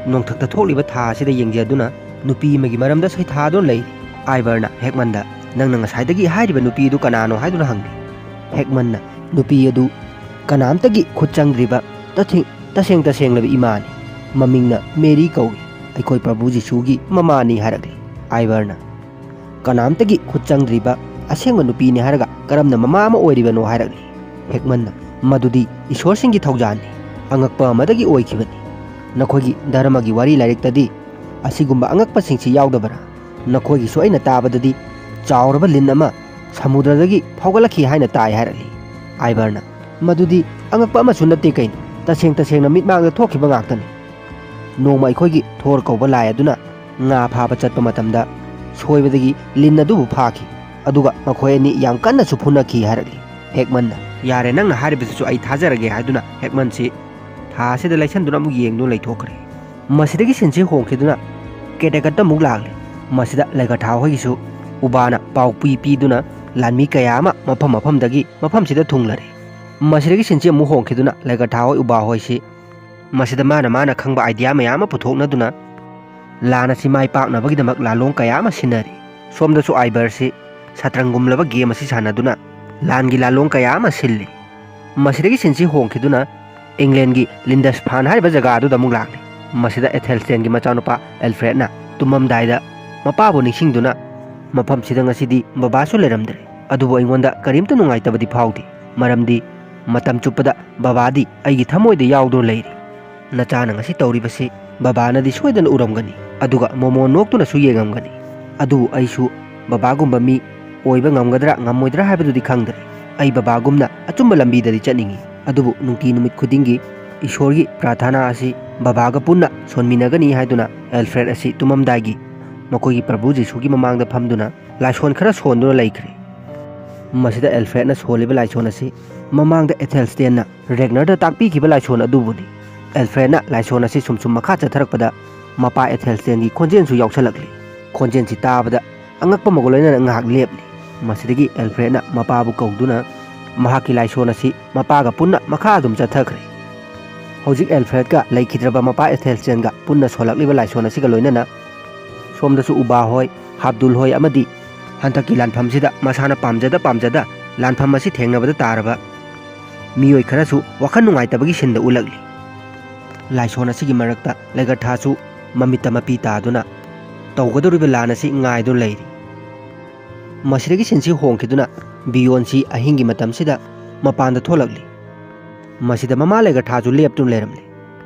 ꯅꯣꯡꯊꯛꯇ ꯊꯣꯛꯂꯤꯕ ꯊꯥ ꯑꯁꯤꯗ ꯌꯦꯡꯖꯗꯨꯅ ꯅꯨꯄꯤ ꯑꯃꯒꯤ ꯃꯔꯝꯗ ꯁꯩꯊꯥꯗꯨꯅ ꯂꯩꯔꯤ꯫ ꯑꯥꯏꯕꯔꯅ ꯍꯦꯛꯃꯟꯗ, "ꯅꯪꯅ ꯉꯁꯥꯏꯗꯒꯤ ꯍꯥꯏꯔꯤꯕ ꯅꯨꯄꯤ ꯑꯗꯨ ꯀꯅꯥꯅꯣ?" ꯍꯥꯏꯗꯨꯅ ꯍꯪꯂꯤ꯫ ꯍꯦꯛꯃꯟꯅ, "ꯅꯨꯄꯤ ꯑꯗꯨ ꯀꯅꯥꯝꯇꯒꯤ ꯈꯨꯠ ꯆꯪꯗ꯭ꯔꯤꯕ ꯇꯊꯦꯡ-, ꯇꯁꯦꯡ ꯇꯁꯦꯡꯂꯕ ꯏꯃꯥꯅꯤ꯫ ꯃꯃꯤꯡꯅ ꯃꯦꯔꯤ ꯀꯧꯏ꯫ ꯑꯩꯈꯣꯏ ꯄ꯭ꯔꯚꯨ ꯖꯤꯁꯨꯒꯤ ꯃꯃꯥꯅꯤ," ꯍꯥꯏꯔꯛꯂꯤ꯫ ꯑꯥꯏꯕꯔꯅ, "ꯀꯅꯥꯝꯇꯒꯤ ꯈꯨꯠ ꯆꯪꯗ꯭ꯔꯤꯕ ꯑꯁꯦꯡꯕ ꯅꯨꯄꯤꯅꯤ ꯍꯥꯏꯔꯒ ꯀꯔꯝꯅ ꯃꯃꯥ ꯑꯃ ꯑꯣꯏꯔꯤꯕꯅꯣ?" ꯍꯥꯏꯔꯛꯂꯤ꯫ ꯍꯦꯛꯃꯟꯅ, "ꯃꯗꯨꯗꯤ ꯏꯁꯣꯔꯁꯤꯡꯒꯤ ꯊꯧꯖꯥꯜꯅꯤ, ꯑꯉꯛꯄ ꯑꯃꯗꯒꯤ ꯑꯣꯏꯈꯤꯕꯅꯤ꯫ ꯅꯈꯣꯏꯒꯤ ꯙꯔꯃꯒꯤ ꯋꯥꯔꯤ ꯂꯥꯏꯔꯤꯛꯇꯗꯤ ꯑꯁꯤꯒꯨꯝꯕ ꯑꯉꯛꯄꯁꯤꯡꯁꯤ ꯌꯥꯎꯗꯕꯔꯥ? ꯅꯈꯣꯏꯒꯤꯁꯨ ꯑꯩꯅ ꯇꯥꯕꯗꯗꯤ ꯆꯥꯎꯔꯕ ꯂꯤꯟ ꯑꯃ ꯁꯃꯨꯗ꯭ꯔꯗꯒꯤ ꯐꯥꯎꯒꯠꯂꯛꯈꯤ ꯍꯥꯏꯅ ꯇꯥꯏ," ꯍꯥꯏꯔꯛꯂꯤ꯫ ꯑꯥꯏꯕꯔꯅ, "ꯃꯗꯨꯗꯤ ꯑꯉꯛꯄ ꯑꯃꯁꯨ ꯅꯠꯇꯦ ꯀꯩꯅꯣ, ꯇꯁꯦꯡ ꯇꯁꯦꯡꯅ ꯃꯤꯠꯃꯥꯡꯗ ꯊꯣꯛꯈꯤꯕ ꯉꯥꯛꯇꯅꯤ꯫ ꯅꯣꯡꯃ ꯑꯩꯈꯣꯏꯒꯤ ꯊꯣꯔ ꯀꯧꯕ ꯂꯥꯏ ꯑꯗꯨꯅ ꯉꯥ ꯐꯥꯕ ꯆꯠꯄ ꯃꯇꯝꯗ ꯁꯣꯏꯕꯗꯒꯤ ꯂꯤꯟ ꯑꯗꯨꯕꯨ ꯐꯥꯈꯤ, ꯑꯗꯨꯒ ꯃꯈꯣꯏ ꯑꯅꯤ ꯌꯥꯝ ꯀꯟꯅꯁꯨ ꯐꯨꯅꯈꯤ," ꯍꯥꯏꯔꯛꯂꯤ꯫ ꯍꯦꯛꯃꯟꯅ, "ꯌꯥꯔꯦ, ꯅꯪꯅ ꯍꯥꯏꯔꯤꯕꯁꯤꯁꯨ ꯑꯩ ꯊꯥꯖꯔꯒꯦ," ꯍꯥꯏꯗꯨꯅ ꯍꯦꯛꯃꯟꯁꯤ ꯊꯥ ꯑꯁꯤꯗ ꯂꯩꯁꯟꯗꯨꯅ ꯑꯃꯨꯛ ꯌꯦꯡꯗꯨꯅ ꯂꯩꯊꯣꯛꯈ꯭ꯔꯦ꯫ ꯃꯁꯤꯗꯒꯤ ꯁꯤꯟꯁꯤ ꯍꯣꯡꯈꯤꯗꯨꯅ ꯀꯦꯇꯦꯀꯠꯇ ꯑꯃꯨꯛ ꯂꯥꯛꯂꯤ꯫ ꯃꯁꯤꯗ ꯂꯩꯒꯊꯥ ꯍꯣꯏꯒꯤꯁꯨ ꯎꯕꯥꯅ ꯄꯥꯎ ꯄꯤ ꯄꯤꯗꯨꯅ ꯂꯥꯟꯃꯤ ꯀꯌꯥ ꯑꯃ ꯃꯐꯝ ꯃꯐꯝꯗꯒꯤ ꯃꯐꯝꯁꯤꯗ ꯊꯨꯡꯂꯔꯦ꯫ ꯃꯁꯤꯗꯒꯤ ꯁꯤꯟꯁꯤ ꯑꯃꯨꯛ ꯍꯣꯡꯈꯤꯗꯨꯅ ꯂꯩꯒꯊꯥ ꯍꯣꯏ ꯎꯕꯥ ꯍꯣꯏꯁꯤ ꯃꯁꯤꯗ ꯃꯥꯅ ꯃꯥꯅ ꯈꯪꯕ ꯑꯥꯏꯗꯤꯌꯥ ꯃꯌꯥꯝ ꯑꯃ ꯄꯨꯊꯣꯛꯅꯗꯨꯅ ꯂꯥꯟ ꯑꯁꯤ ꯃꯥꯏ ꯄꯥꯛꯅꯕꯒꯤꯗꯃꯛ ꯂꯥꯂꯣꯡ ꯀꯌꯥ ꯑꯃ ꯁꯤꯟꯅꯔꯤ꯫ ꯁꯣꯝꯗꯁꯨ ꯑꯥꯏꯕꯔꯁꯤ ꯁꯇ꯭ꯔꯪꯒꯨꯝꯂꯕ ꯒꯦꯝ ꯑꯁꯤ ꯁꯥꯟꯅꯗꯨꯅ ꯂꯥꯟꯒꯤ ꯂꯥꯂꯣꯡ ꯀꯌꯥ ꯑꯃ ꯁꯤꯜꯂꯤ꯫ ꯃꯁꯤꯗꯒꯤ ꯁꯤꯟꯁꯤ ꯍꯣꯡꯈꯤꯗꯨꯅ ꯏꯪꯂꯦꯟꯒꯤ ꯂꯤꯟꯗꯁꯐꯥꯟ ꯍꯥꯏꯔꯤꯕ ꯖꯒꯥ ꯑꯗꯨꯗ ꯑꯃꯨꯛ ꯂꯥꯛꯂꯤ꯫ ꯃꯁꯤꯗ ꯑꯦꯊꯦꯜꯁꯇꯦꯟꯒꯤ ꯃꯆꯥꯅꯨꯄꯥ ꯑꯦꯜꯐ꯭ꯔꯦꯗꯅ ꯇꯨꯝꯃꯝꯗꯥꯏꯗ ꯃꯄꯥꯕꯨ ꯅꯤꯡꯁꯤꯡꯗꯨꯅ, "ꯃꯐꯝꯁꯤꯗ ꯉꯁꯤꯗꯤ ꯕꯕꯥꯁꯨ ꯂꯩꯔꯝꯗ꯭ꯔꯦ, ꯑꯗꯨꯕꯨ ꯑꯩꯉꯣꯟꯗ ꯀꯔꯤꯝꯇ ꯅꯨꯡꯉꯥꯏꯇꯕꯗꯤ ꯐꯥꯎꯗꯦ, ꯃꯔꯝꯗꯤ ꯃꯇꯝ ꯆꯨꯞꯄꯗ ꯕꯕꯥꯗꯤ ꯑꯩꯒꯤ ꯊꯃꯣꯏꯗ ꯌꯥꯎꯗꯨꯅ ꯂꯩꯔꯤ꯫ ꯅꯆꯥꯅ ꯉꯁꯤ ꯇꯧꯔꯤꯕꯁꯤ ꯕꯕꯥꯅꯗꯤ ꯁꯣꯏꯗꯅ ꯎꯔꯝꯒꯅꯤ, ꯑꯗꯨꯒ ꯃꯣꯃꯣ ꯅꯣꯛꯇꯨꯅꯁꯨ ꯌꯦꯡꯉꯝꯒꯅꯤ꯫ ꯑꯗꯨꯕꯨ ꯑꯩꯁꯨ ꯕꯕꯥꯒꯨꯝꯕ ꯃꯤ ꯑꯣꯏꯕ ꯉꯝꯒꯗ꯭ꯔꯥ ꯉꯝꯃꯣꯏꯗ꯭ꯔꯥ ꯍꯥꯏꯕꯗꯨꯗꯤ ꯈꯪꯗ꯭ꯔꯦ꯫ ꯑꯩ ꯕꯕꯥꯒꯨꯝꯅ ꯑꯆꯨꯝꯕ ꯂꯝꯕꯤꯗꯗꯤ ꯆꯠꯅꯤꯡꯏ, ꯑꯗꯨꯕꯨ ꯅꯨꯡꯇꯤ ꯅꯨꯃꯤꯠ ꯈꯨꯗꯤꯡꯒꯤ ꯏꯁꯣꯔꯒꯤ ꯄ꯭ꯔꯥꯊꯅꯥ ꯑꯁꯤ ꯕꯕꯥꯒ ꯄꯨꯟꯅ ꯁꯣꯟꯃꯤꯟꯅꯒꯅꯤ," ꯍꯥꯏꯗꯨꯅ ꯑꯦꯜꯐ꯭ꯔꯦꯗ ꯑꯁꯤ ꯇꯨꯝꯃꯝꯗꯥꯏꯒꯤ ꯃꯈꯣꯏꯒꯤ ꯄ꯭ꯔꯚꯨ ꯖꯤꯁꯨꯒꯤ ꯃꯃꯥꯡꯗ ꯐꯝꯗꯨꯅ ꯂꯥꯏꯁꯣꯟ ꯈꯔ ꯁꯣꯟꯗꯨꯅ ꯂꯩꯈ꯭ꯔꯦ꯫ ꯃꯁꯤꯗ ꯑꯦꯜꯐ꯭ꯔꯦꯗꯅ ꯁꯣꯜꯂꯤꯕ ꯂꯥꯏꯁꯣꯟ ꯑꯁꯤ ꯃꯃꯥꯡꯗ ꯑꯦꯊꯦꯜꯁꯇꯦꯟꯅ ꯔꯦꯒꯅꯔꯗ ꯇꯥꯛꯄꯤꯈꯤꯕ ꯂꯥꯏꯁꯣꯟ ꯑꯗꯨꯕꯨꯅꯤ꯫ ꯑꯦꯜꯐ꯭ꯔꯦꯗꯅ ꯂꯥꯏꯁꯣꯟ ꯑꯁꯤ ꯁꯨꯝ ꯁꯨꯝ ꯃꯈꯥ ꯆꯠꯊꯔꯛꯄꯗ ꯃꯄꯥ ꯑꯦꯊꯦꯜꯁꯇꯦꯟꯒꯤ ꯈꯣꯟꯖꯦꯜꯁꯨ ꯌꯥꯎꯁꯜꯂꯛꯂꯤ꯫ ꯈꯣꯟꯖꯦꯜꯁꯤ ꯇꯥꯕꯗ ꯑꯉꯛꯄ ꯑꯃꯒ ꯂꯣꯏꯅꯅ ꯉꯥꯏꯍꯥꯛ ꯂꯦꯞꯂꯤ꯫ ꯃꯁꯤꯗꯒꯤ ꯑꯦꯜꯐ꯭ꯔꯦꯗꯅ ꯃꯄꯥꯕꯨ ꯀꯧꯗꯨꯅ ꯃꯍꯥꯛꯀꯤ ꯂꯥꯏꯁꯣꯟ ꯑꯁꯤ ꯃꯄꯥꯒ ꯄꯨꯟꯅ ꯃꯈꯥ ꯑꯗꯨꯝ ꯆꯠꯊꯈ꯭ꯔꯦ꯫ ꯍꯧꯖꯤꯛ ꯑꯦꯜꯐ꯭ꯔꯦꯗꯀ ꯂꯩꯈꯤꯗ꯭ꯔꯕ ꯃꯄꯥ ꯑꯦꯊꯦꯜꯁꯇꯦꯟꯒ ꯄꯨꯟꯅ ꯁꯣꯜꯂꯛꯂꯤꯕ ꯂꯥꯏꯁꯣꯟ ꯑꯁꯤꯒ ꯂꯣꯏꯅꯅ ꯁꯣꯝꯗꯁꯨ ꯎꯕꯥ ꯍꯣꯏ, ꯍꯥꯞꯗꯨꯜ ꯍꯣꯏ ꯑꯃꯗꯤ ꯍꯟꯗꯛꯀꯤ ꯂꯥꯟꯐꯝꯁꯤꯗ ꯃꯁꯥꯅ ꯄꯥꯝꯖꯗ ꯄꯥꯝꯖꯗ ꯂꯥꯟꯐꯝ ꯑꯁꯤ ꯊꯦꯡꯅꯕꯗ ꯇꯥꯔꯕ ꯃꯤꯑꯣꯏ ꯈꯔꯁꯨ ꯋꯥꯈꯜ ꯅꯨꯡꯉꯥꯏꯇꯕꯒꯤ ꯁꯤꯟꯗ ꯎꯠꯂꯛꯂꯤ꯫ ꯂꯥꯏꯁꯣꯟ ꯑꯁꯤꯒꯤ ꯃꯔꯛꯇ ꯂꯦꯒꯔꯊꯥꯁꯨ ꯃꯃꯤꯠꯇ ꯃꯄꯤ ꯇꯥꯗꯨꯅ ꯇꯧꯒꯗꯧꯔꯤꯕ ꯂꯥꯟ ꯑꯁꯤ ꯉꯥꯏꯗꯨꯅ ꯂꯩꯔꯤ꯫ ꯃꯁꯤꯗꯒꯤ ꯁꯤꯟꯁꯤ ꯍꯣꯡꯈꯤꯗꯨꯅ ꯕꯤꯌꯣꯟꯁꯤ ꯑꯍꯤꯡꯒꯤ ꯃꯇꯝꯁꯤꯗ ꯃꯄꯥꯟꯗ ꯊꯣꯛꯂꯛꯂꯤ꯫ ꯃꯁꯤꯗ ꯃꯃꯥ ꯂꯦꯒꯔꯊꯥꯁꯨ ꯂꯦꯞꯇꯨꯅ ꯂꯩꯔꯝꯂꯤ꯫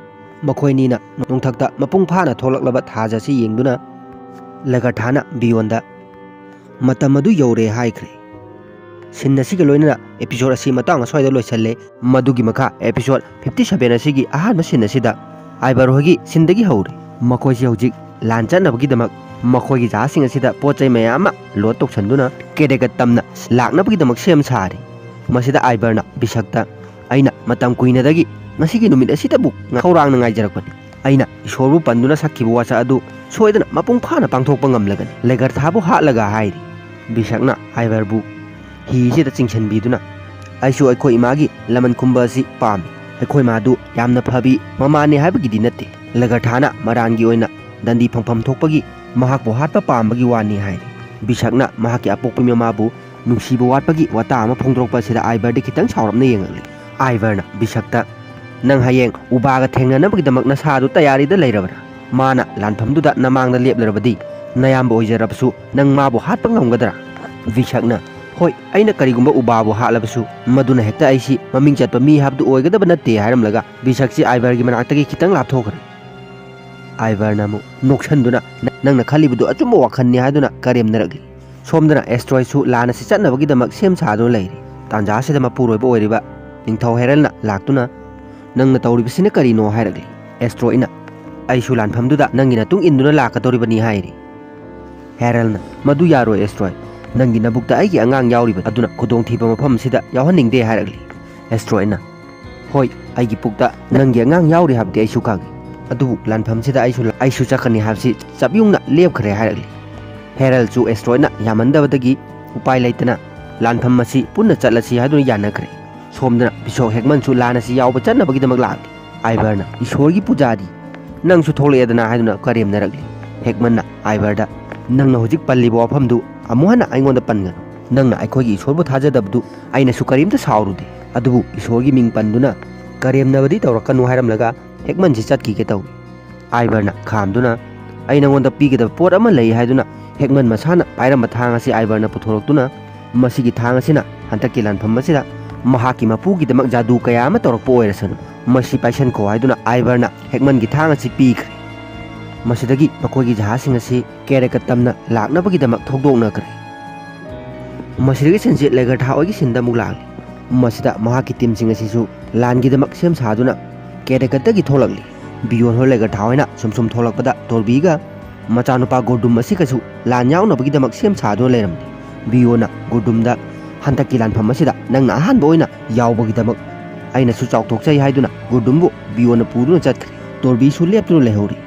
ꯃꯈꯣꯏꯅꯤꯅ ꯅꯣꯡꯊꯛꯇ ꯃꯄꯨꯡ ꯐꯥꯅ ꯊꯣꯛꯂꯛꯂꯕ ꯊꯥꯖ ꯑꯁꯤ ꯌꯦꯡꯗꯨꯅ ꯂꯦꯒꯔꯊꯥꯅ ꯕꯤꯌꯣꯟꯗ "ꯃꯇꯝ ꯑꯗꯨ ꯌꯧꯔꯦ" ꯍꯥꯏꯈ꯭ꯔꯦ꯫ ꯁꯤꯟ ꯑꯁꯤꯒ ꯂꯣꯏꯅꯅ episode ꯑꯁꯤ ꯃꯇꯥꯡ ꯑꯁ꯭ꯋꯥꯏꯗ ꯂꯣꯏꯁꯜꯂꯦ꯫ ꯃꯗꯨꯒꯤ ꯃꯈꯥ episode fifty seven ꯑꯁꯤꯒꯤ ꯑꯍꯥꯟꯕ ꯁꯤꯟ ꯑꯁꯤꯗ ꯑꯥꯏꯕꯔ ꯍꯣꯏꯒꯤ ꯁꯤꯟꯗꯒꯤ ꯍꯧꯔꯦ꯫ ꯃꯈꯣꯏꯁꯤ ꯍꯧꯖꯤꯛ ꯂꯥꯟ ꯆꯠꯅꯕꯒꯤꯗꯃꯛ ꯃꯈꯣꯏꯒꯤ ꯖꯍꯥꯖꯁꯤꯡ ꯑꯁꯤꯗ ꯄꯣꯠ ꯆꯩ ꯃꯌꯥꯝ ꯑꯃ ꯂꯣꯗ ꯇꯧꯁꯟꯗꯨꯅ ꯀꯦꯗꯦꯒꯠ ꯇꯝꯅ ꯂꯥꯛꯅꯕꯒꯤꯗꯃꯛ ꯁꯦꯝ ꯁꯥꯔꯤ꯫ ꯃꯁꯤꯗ ꯑꯥꯏꯕꯔꯅ ꯕꯤꯁꯛꯇ "ꯑꯩꯅ ꯃꯇꯝ ꯀꯨꯏꯅꯗꯒꯤ ꯉꯁꯤꯒꯤ ꯅꯨꯃꯤꯠ ꯑꯁꯤꯗꯕꯨ ꯈꯧꯔꯥꯡꯅ ꯉꯥꯏꯖꯔꯛꯄꯅꯤ꯫ ꯑꯩꯅ ꯏꯁꯣꯔꯕꯨ ꯄꯟꯗꯨꯅ ꯁꯛꯈꯤꯕ ꯋꯥꯁꯛ ꯑꯗꯨ ꯁꯣꯏꯗꯅ ꯃꯄꯨꯡ ꯐꯥꯅ ꯄꯥꯡꯊꯣꯛꯄ ꯉꯝꯂꯒꯅꯤ"꯫ ꯂꯦꯒꯔꯊꯥꯕꯨ ꯍꯥꯠꯂꯒ ꯍꯥꯏꯔꯤ꯫ ꯕꯤꯁꯛꯅ ꯑꯥꯏꯕꯔꯕꯨ ꯍꯤꯁꯤꯗ ꯆꯤꯡꯁꯤꯟꯕꯤꯗꯨꯅ, "ꯑꯩꯁꯨ ꯑꯩꯈꯣꯏ ꯏꯃꯥꯒꯤ ꯂꯃꯟ ꯈꯨꯝꯕ ꯑꯁꯤ ꯄꯥꯝꯃꯤ꯫ ꯑꯩꯈꯣꯏ ꯃꯥꯗꯨ ꯌꯥꯝꯅ ꯐꯕꯤ ꯃꯃꯥꯅꯤ ꯍꯥꯏꯕꯒꯤꯗꯤ ꯅꯠꯇꯦ꯫ ꯂꯦꯒꯔꯊꯥꯅ ꯃꯔꯥꯟꯒꯤ ꯑꯣꯏꯅ ꯗꯟꯗꯤ ꯐꯪꯐꯝ ꯊꯣꯛꯄꯒꯤ ꯃꯍꯥꯛꯄꯨ ꯍꯥꯠꯄ ꯄꯥꯝꯕꯒꯤ ꯋꯥꯅꯤ" ꯍꯥꯏꯔꯤ꯫ ꯕꯤꯁꯛꯅ ꯃꯍꯥꯛꯀꯤ ꯑꯄꯣꯛꯄ ꯃꯃꯥꯕꯨ ꯅꯨꯡꯁꯤꯕ ꯋꯥꯠꯄꯒꯤ ꯋꯥꯇꯥ ꯑꯃ ꯐꯣꯡꯗꯣꯔꯛꯄ ꯑꯁꯤꯗ ꯑꯥꯏꯕꯔꯗꯤ ꯈꯤꯇꯪ ꯁꯥꯎꯔꯞꯅ ꯌꯦꯡꯉꯛꯂꯤ꯫ ꯑꯥꯏꯕꯔꯅ ꯕꯤꯁꯛꯇ, "ꯅꯪ ꯍꯌꯦꯡ ꯎꯕꯥꯒ ꯊꯦꯡꯅꯅꯕꯒꯤꯗꯃꯛ ꯅꯁꯥꯗꯨ ꯇꯌꯥꯔꯤꯗ ꯂꯩꯔꯕ꯭ꯔꯥ? ꯃꯥꯅ ꯂꯥꯟꯐꯝꯗꯨꯗ ꯅꯃꯥꯡꯗ ꯂꯦꯞꯂꯔꯕꯗꯤ ꯅꯌꯥꯝꯕ ꯑꯣꯏꯖꯔꯕꯁꯨ ꯅꯪ ꯃꯥꯕꯨ ꯍꯥꯠꯄ ꯉꯝꯒꯗ꯭ꯔꯥ?" ꯕꯤꯁꯛꯅ, "ꯍꯣꯏ, ꯑꯩꯅ ꯀꯔꯤꯒꯨꯝꯕ ꯎꯕꯥꯕꯨ ꯍꯥꯠꯂꯕꯁꯨ ꯃꯗꯨꯅ ꯍꯦꯛꯇ ꯑꯩꯁꯤ ꯃꯃꯤꯡ ꯆꯠꯄ ꯃꯤ ꯍꯥꯏꯕꯗꯨ ꯑꯣꯏꯒꯗꯕ ꯅꯠꯇꯦ" ꯍꯥꯏꯔꯝꯂꯒ ꯕꯤꯁꯛꯁꯤ ꯑꯥꯏꯕꯔꯒꯤ ꯃꯅꯥꯛꯇꯒꯤ ꯈꯤꯇꯪ ꯂꯥꯞꯊꯣꯛꯈ꯭ꯔꯦ꯫ ꯑꯥꯏꯕꯔꯅ ꯑꯃꯨꯛ ꯅꯣꯛꯁꯟꯗꯨꯅ, "ꯅ-, ꯅꯪꯅ ꯈꯜꯂꯤꯕꯗꯨ ꯑꯆꯨꯝꯕ ꯋꯥꯈꯜꯅꯤ" ꯍꯥꯏꯗꯨꯅ ꯀꯔꯦꯝꯅꯔꯛꯂꯤ꯫ ꯁꯣꯝꯗꯅ ꯑꯦꯁꯇ꯭ꯔꯣꯏꯁꯨ ꯂꯥꯟ ꯑꯁꯤ ꯆꯠꯅꯕꯒꯤꯗꯃꯛ ꯁꯦꯝ ꯁꯥꯗꯨꯅ ꯂꯩꯔꯤ꯫ ꯇꯥꯟꯖꯥ ꯑꯁꯤꯗ ꯃꯄꯨꯔꯣꯏꯕ ꯑꯣꯏꯔꯤꯕ ꯅꯤꯡꯊꯧ ꯍꯦꯔꯜꯅ ꯂꯥꯛꯇꯨꯅ, "ꯅꯪꯅ ꯇꯧꯔꯤꯕꯁꯤꯅ ꯀꯔꯤꯅꯣ?" ꯍꯥꯏꯔꯛꯂꯤ꯫ ꯑꯦꯁꯇ꯭ꯔꯣꯏꯅ, "ꯑꯩꯁꯨ ꯂꯥꯟꯐꯝꯗꯨꯗ ꯅꯪꯒꯤ ꯃꯇꯨꯡ ꯏꯟꯗꯨꯅ ꯂꯥꯛꯀꯗꯧꯔꯤꯕꯅꯤ" ꯍꯥꯏꯔꯤ꯫ ꯍꯦꯔꯜꯅ, "ꯃꯗꯨ ꯌꯥꯔꯣꯏ ꯑꯦꯁꯇ꯭ꯔꯣꯏ꯫ "ꯅꯪꯒꯤ ꯅꯕꯨꯛꯇ ꯑꯩꯒꯤ ꯑꯉꯥꯡ ꯌꯥꯎꯔꯤꯕ ꯑꯗꯨꯅ ꯈꯨꯗꯣꯡꯊꯤꯕ ꯃꯐꯝꯁꯤꯗ ꯌꯥꯎꯍꯟꯅꯤꯡꯗꯦ" ꯍꯥꯏꯔꯛꯂꯤ꯫ ꯑꯦꯁꯇ꯭ꯔꯣꯏꯗꯅ, "ꯍꯣꯏ, ꯑꯩꯒꯤ ꯄꯨꯛꯇ ꯅꯪꯒꯤ ꯑꯉꯥꯡ ꯌꯥꯎꯔꯤ ꯍꯥꯏꯕꯗꯤ ꯑꯩꯁꯨ ꯈꯪꯏ, ꯑꯗꯨꯕꯨ ꯂꯥꯟꯐꯝꯁꯤꯗ ꯑꯩꯁꯨ ꯑꯩꯁꯨ ꯆꯠꯀꯅꯤ ꯍꯥꯏꯕꯁꯤ ꯆꯞ ꯌꯨꯡꯅ ꯂꯦꯞꯈ꯭ꯔꯦ" ꯍꯥꯏꯔꯛꯂꯤ꯫ ꯍꯦꯔꯜꯁꯨ ꯑꯦꯁꯇ꯭ꯔꯣꯏꯗꯅ ꯌꯥꯝꯃꯟꯗꯕꯗꯒꯤ ꯎꯄꯥꯏ ꯂꯩꯇꯅ ꯂꯥꯟꯐꯝ ꯑꯁꯤ ꯄꯨꯟꯅ ꯆꯠꯂꯁꯤ ꯍꯥꯏꯗꯨꯅ ꯌꯥꯅꯈ꯭ꯔꯦ꯫ ꯁꯣꯝꯗꯅ ꯕꯤꯁꯣꯞ ꯍꯦꯒꯃꯟꯁꯨ ꯂꯥꯟ ꯑꯁꯤ ꯌꯥꯎꯕ ꯆꯠꯅꯕꯒꯤꯗꯃꯛ ꯂꯥꯛꯂꯤ꯫ ꯑꯥꯏꯚꯔꯅ, "ꯏꯁꯣꯔꯒꯤ ꯄꯨꯖꯥꯔꯤ, ꯅꯪꯁꯨ ꯊꯣꯛꯂꯛꯑꯦꯗꯅ" ꯍꯥꯏꯗꯨꯅ ꯀꯔꯦꯝꯅꯔꯛꯂꯤ꯫ ꯍꯦꯒꯃꯟꯅ ꯑꯥꯏꯚꯔꯗ, "ꯅꯪꯅ ꯍꯧꯖꯤꯛ ꯄꯜꯂꯤꯕ ꯋꯥꯐꯝꯗꯨ ꯑꯃꯨꯛ ꯍꯟꯅ ꯑꯩꯉꯣꯟꯗ ꯄꯟꯒꯅꯨ꯫ ꯅꯪꯅ ꯑꯩꯈꯣꯏꯒꯤ ꯏꯁꯣꯔꯕꯨ ꯊꯥꯖꯗꯕꯗꯨ ꯑꯩꯅꯁꯨ ꯀꯔꯤꯝꯇ ꯁꯥꯎꯔꯨꯗꯦ, ꯑꯗꯨꯕꯨ ꯏꯁꯣꯔꯒꯤ ꯃꯤꯡ ꯄꯟꯗꯨꯅ ꯀꯔꯦꯝꯅꯕꯗꯤ ꯇꯧꯔꯛꯀꯅꯨ" ꯍꯥꯏꯔꯝꯂꯒ ꯍꯦꯒꯃꯟꯁꯤ ꯆꯠꯈꯤꯒꯦ ꯇꯧꯏ꯫ ꯑꯥꯏꯚꯔꯅ ꯈꯥꯝꯗꯨꯅ, "ꯑꯩ ꯅꯉꯣꯟꯗ ꯄꯤꯒꯗꯕ ꯄꯣꯠ ꯑꯃ ꯂꯩ" ꯍꯥꯏꯗꯨꯅ ꯍꯦꯒꯃꯟ ꯃꯁꯥꯅ ꯄꯥꯏꯔꯝꯕ ꯊꯥꯡ ꯑꯁꯤ ꯑꯥꯏꯚꯔꯅ ꯄꯨꯊꯣꯔꯛꯇꯨꯅ, "ꯃꯁꯤꯒꯤ ꯊꯥꯡ ꯑꯁꯤꯅ ꯍꯟꯗꯛꯀꯤ ꯂꯥꯟꯐꯝ ꯑꯁꯤꯗ ꯃꯍꯥꯛꯀꯤ ꯃꯄꯨꯒꯤꯗꯃꯛ ꯖꯥꯗꯨ ꯀꯌꯥ ꯑꯃ ꯇꯧꯔꯛꯄ ꯑꯣꯏꯔꯁꯅꯨ, ꯃꯁꯤ ꯄꯥꯏꯁꯟꯈꯣ" ꯍꯥꯏꯗꯨꯅ ꯑꯥꯏꯚꯔꯅ ꯍꯦꯒꯃꯟꯒꯤ ꯊꯥꯡ ꯑꯁꯤ ꯄꯤꯈ꯭ꯔꯦ꯫ ꯃꯁꯤꯗꯒꯤ ꯃꯈꯣꯏꯒꯤ ꯖꯍꯥꯖꯁꯤꯡ ꯑꯁꯤ ꯀꯦꯔꯦꯀꯠꯇꯝꯅ ꯂꯥꯛꯅꯕꯒꯤꯗꯃꯛ ꯊꯧꯗꯣꯛꯅꯈ꯭ꯔꯦ꯫ ꯃꯁꯤꯗꯒꯤ ꯁꯤꯟꯁꯤ ꯂꯦꯒꯔꯊꯥ ꯍꯣꯏꯒꯤ ꯁꯤꯟꯗ ꯑꯃꯨꯛ ꯂꯥꯛꯂꯤ꯫ ꯃꯁꯤꯗ ꯃꯍꯥꯛꯀꯤ ꯇꯤꯝꯁꯤꯡ ꯑꯁꯤꯁꯨ ꯂꯥꯟꯒꯤꯗꯃꯛ ꯁꯦꯝ ꯁꯥꯗꯨꯅ ꯀꯦꯔꯦꯀꯠꯇꯒꯤ ꯊꯣꯛꯂꯛꯂꯤ꯫ ꯕꯤꯌꯣꯟ ꯍꯣꯏ ꯂꯦꯒꯔꯊꯥ ꯍꯣꯏꯅ ꯁꯨꯝ ꯁꯨꯝ ꯊꯣꯛꯂꯛꯄꯗ ꯇꯣꯔꯕꯤꯒ ꯃꯆꯥꯅꯨꯄꯥ ꯒꯣꯔꯗꯨꯝ ꯑꯁꯤꯒꯁꯨ ꯂꯥꯟ ꯌꯥꯎꯅꯕꯒꯤꯗꯃꯛ ꯁꯦꯝ ꯁꯥꯗꯨꯅ ꯂꯩꯔꯝꯂꯤ꯫ ꯕꯤꯌꯣꯟꯅ ꯒꯣꯔꯗꯨꯝꯗ, "ꯍꯟꯗꯛꯀꯤ ꯂꯥꯟꯐꯝ ꯑꯁꯤꯗ ꯅꯪꯅ ꯑꯍꯥꯟꯕ ꯑꯣꯏꯅ ꯌꯥꯎꯕꯒꯤꯗꯃꯛ ꯑꯩꯅꯁꯨ ꯆꯥꯎꯊꯣꯛꯆꯩ" ꯍꯥꯏꯗꯨꯅ ꯒꯣꯔꯗꯨꯝꯕꯨ ꯕꯤꯌꯣꯟꯅ ꯄꯨꯗꯨꯅ ꯆꯠꯈ꯭ꯔꯦ꯫ ꯇꯣꯔꯕꯤꯁꯨ ꯂꯦꯞꯇꯨꯅ ꯂꯩꯍꯧꯔꯤ꯫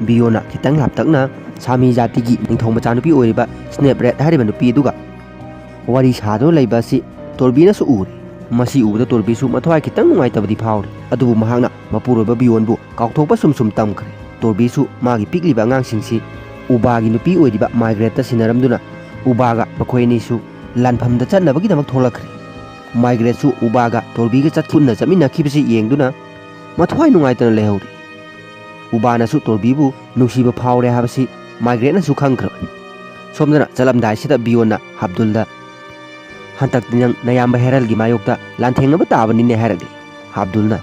ꯕꯤꯌꯣꯟꯅ ꯈꯤꯇꯪ ꯂꯥꯞꯇꯛꯅ ꯁꯥꯃꯤ ꯖꯥꯇꯤꯒꯤ ꯅꯤꯡꯊꯧ ꯃꯆꯥꯅꯨꯄꯤ ꯑꯣꯏꯔꯤꯕ ꯁ꯭ꯅꯦꯞ ꯔꯦꯠ ꯍꯥꯏꯔꯤꯕ ꯅꯨꯄꯤ ꯑꯗꯨꯒ ꯋꯥꯔꯤ ꯁꯥꯗꯨꯅ ꯂꯩꯕ ꯑꯁꯤ ꯇꯣꯔꯕꯤꯅꯁꯨ ꯎꯔꯦ꯫ ꯃꯁꯤ ꯎꯕꯗ ꯇꯣꯔꯕꯤꯁꯨ ꯃꯊ꯭ꯋꯥꯏ ꯈꯤꯇꯪ ꯅꯨꯡꯉꯥꯏꯇꯕꯗꯤ ꯐꯥꯎꯔꯦ, ꯑꯗꯨꯕꯨ ꯃꯍꯥꯛꯅ ꯃꯄꯨꯔꯣꯏꯕ ꯕꯤꯌꯣꯟꯕꯨ ꯀꯥꯎꯊꯣꯛꯄ ꯁꯨꯝ ꯁꯨꯝ ꯇꯝꯈ꯭ꯔꯦ꯫ ꯇꯣꯔꯕꯤꯁꯨ ꯃꯥꯒꯤ ꯄꯤꯛꯂꯤꯕ ꯑꯉꯥꯡꯁꯤꯡꯁꯤ ꯎꯕꯥꯒꯤ ꯅꯨꯄꯤ ꯑꯣꯏꯔꯤꯕ ꯃꯥꯏꯒ꯭ꯔꯦꯠꯇ ꯁꯤꯟꯅꯔꯝꯗꯨꯅ ꯎꯕꯥꯒ ꯃꯈꯣꯏ ꯑꯅꯤꯁꯨ ꯂꯥꯟꯐꯝꯗ ꯆꯠꯅꯕꯒꯤꯗꯃꯛ ꯊꯣꯛꯂꯛꯈ꯭ꯔꯦ꯫ ꯃꯥꯏꯒ꯭ꯔꯦꯠꯁꯨ ꯎꯕꯥꯒ ꯇꯣꯔꯕꯤꯒ ꯆꯠ-, ꯄꯨꯟꯅ ꯆꯠꯃꯤꯟꯅꯈꯤꯕꯁꯤ ꯌꯦꯡꯗꯨꯅ ꯃꯊ꯭ꯋꯥꯏ ꯅꯨꯡꯉꯥꯏꯇꯅ ꯂꯩꯍꯧꯔꯤ꯫ ꯎꯕꯥꯅꯁꯨ ꯇꯣꯔꯕꯤꯕꯨ ꯅꯨꯡꯁꯤꯕ ꯐꯥꯎꯔꯦ ꯍꯥꯏꯕꯁꯤ ꯃꯥꯏꯒ꯭ꯔꯦꯠꯅꯁꯨ ꯈꯪꯈ꯭ꯔꯕꯅꯤ꯫ ꯁꯣꯝꯗꯅ ꯆꯠꯂꯝꯗꯥꯏꯁꯤꯗ ꯕꯤꯌꯣꯟꯅ ꯍꯥꯕꯗꯨꯜꯗ, "ꯍꯟꯗꯛꯇꯤ ꯅꯪ ꯅꯌꯥꯝꯕ ꯍꯦꯔꯜꯒꯤ ꯃꯥꯌꯣꯛꯇ ꯂꯥꯟꯊꯦꯡꯅꯕ ꯇꯥꯕꯅꯤꯅꯦ" ꯍꯥꯏꯔꯛꯂꯤ꯫ ꯍꯥꯕꯗꯨꯜꯅ,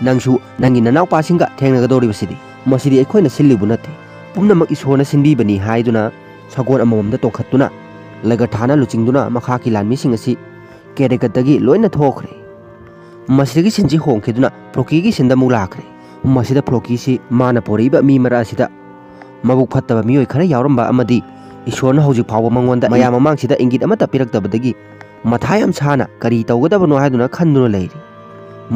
"ꯅꯪꯁꯨ ꯅꯪꯒꯤ ꯅꯅꯥꯎꯄꯥꯁꯤꯡꯒ ꯊꯦꯡꯅꯒꯗꯧꯔꯤꯕꯁꯤꯗꯤ? ꯃꯁꯤꯗꯤ ꯑꯩꯈꯣꯏꯅ ꯁꯤꯜꯂꯤꯕꯨ ꯅꯠꯇꯦ, ꯄꯨꯝꯅꯃꯛ ꯏꯁꯣꯔꯅ ꯁꯤꯟꯕꯤꯕꯅꯤ" ꯍꯥꯏꯗꯨꯅ ꯁꯒꯣꯜ ꯑꯃꯃꯝꯗ ꯇꯣꯡꯈꯠꯇꯨꯅ ꯂꯒꯔꯊꯥꯅ ꯂꯨꯆꯤꯡꯗꯨꯅ ꯃꯈꯥꯒꯤ ꯂꯥꯟꯃꯤꯁꯤꯡ ꯑꯁꯤ ꯀꯦꯔꯦꯀꯠꯇꯒꯤ ꯂꯣꯏꯅ ꯊꯣꯛꯈ꯭ꯔꯦ꯫ ꯃꯁꯤꯗꯒꯤ ꯁꯤꯟꯁꯤ ꯍꯣꯡꯈꯤꯗꯨꯅ ꯐ꯭ꯔꯣꯀꯤꯒꯤ ꯁꯤꯟꯗ ꯑꯃꯨꯛ ꯂꯥꯛꯈ꯭ꯔꯦ꯫ ꯃꯁꯤꯗ ꯐ꯭ꯔꯣꯀꯤꯁꯤ ꯃꯥꯅ ꯄꯣꯔꯛꯏꯕ ꯃꯤ ꯃꯔꯛ ꯑꯁꯤꯗ ꯃꯕꯨꯛ ꯐꯠꯇꯕ ꯃꯤꯑꯣꯏ ꯈꯔ ꯌꯥꯎꯔꯝꯕ ꯑꯃꯗꯤ ꯏꯁꯣꯔꯅ ꯍꯧꯖꯤꯛ ꯐꯥꯎꯕ ꯃꯉꯣꯟꯗ ꯃꯌꯥꯝ ꯃꯃꯥꯡꯁꯤꯗ ꯏꯪꯒꯤꯠ ꯑꯃꯠꯇ ꯄꯤꯔꯛꯇꯕꯗꯒꯤ ꯃꯊꯥ ꯌꯥꯝ ꯁꯥꯅ ꯀꯔꯤ ꯇꯧꯒꯗꯕꯅꯣ ꯍꯥꯏꯗꯨꯅ ꯈꯟꯗꯨꯅ ꯂꯩꯔꯤ꯫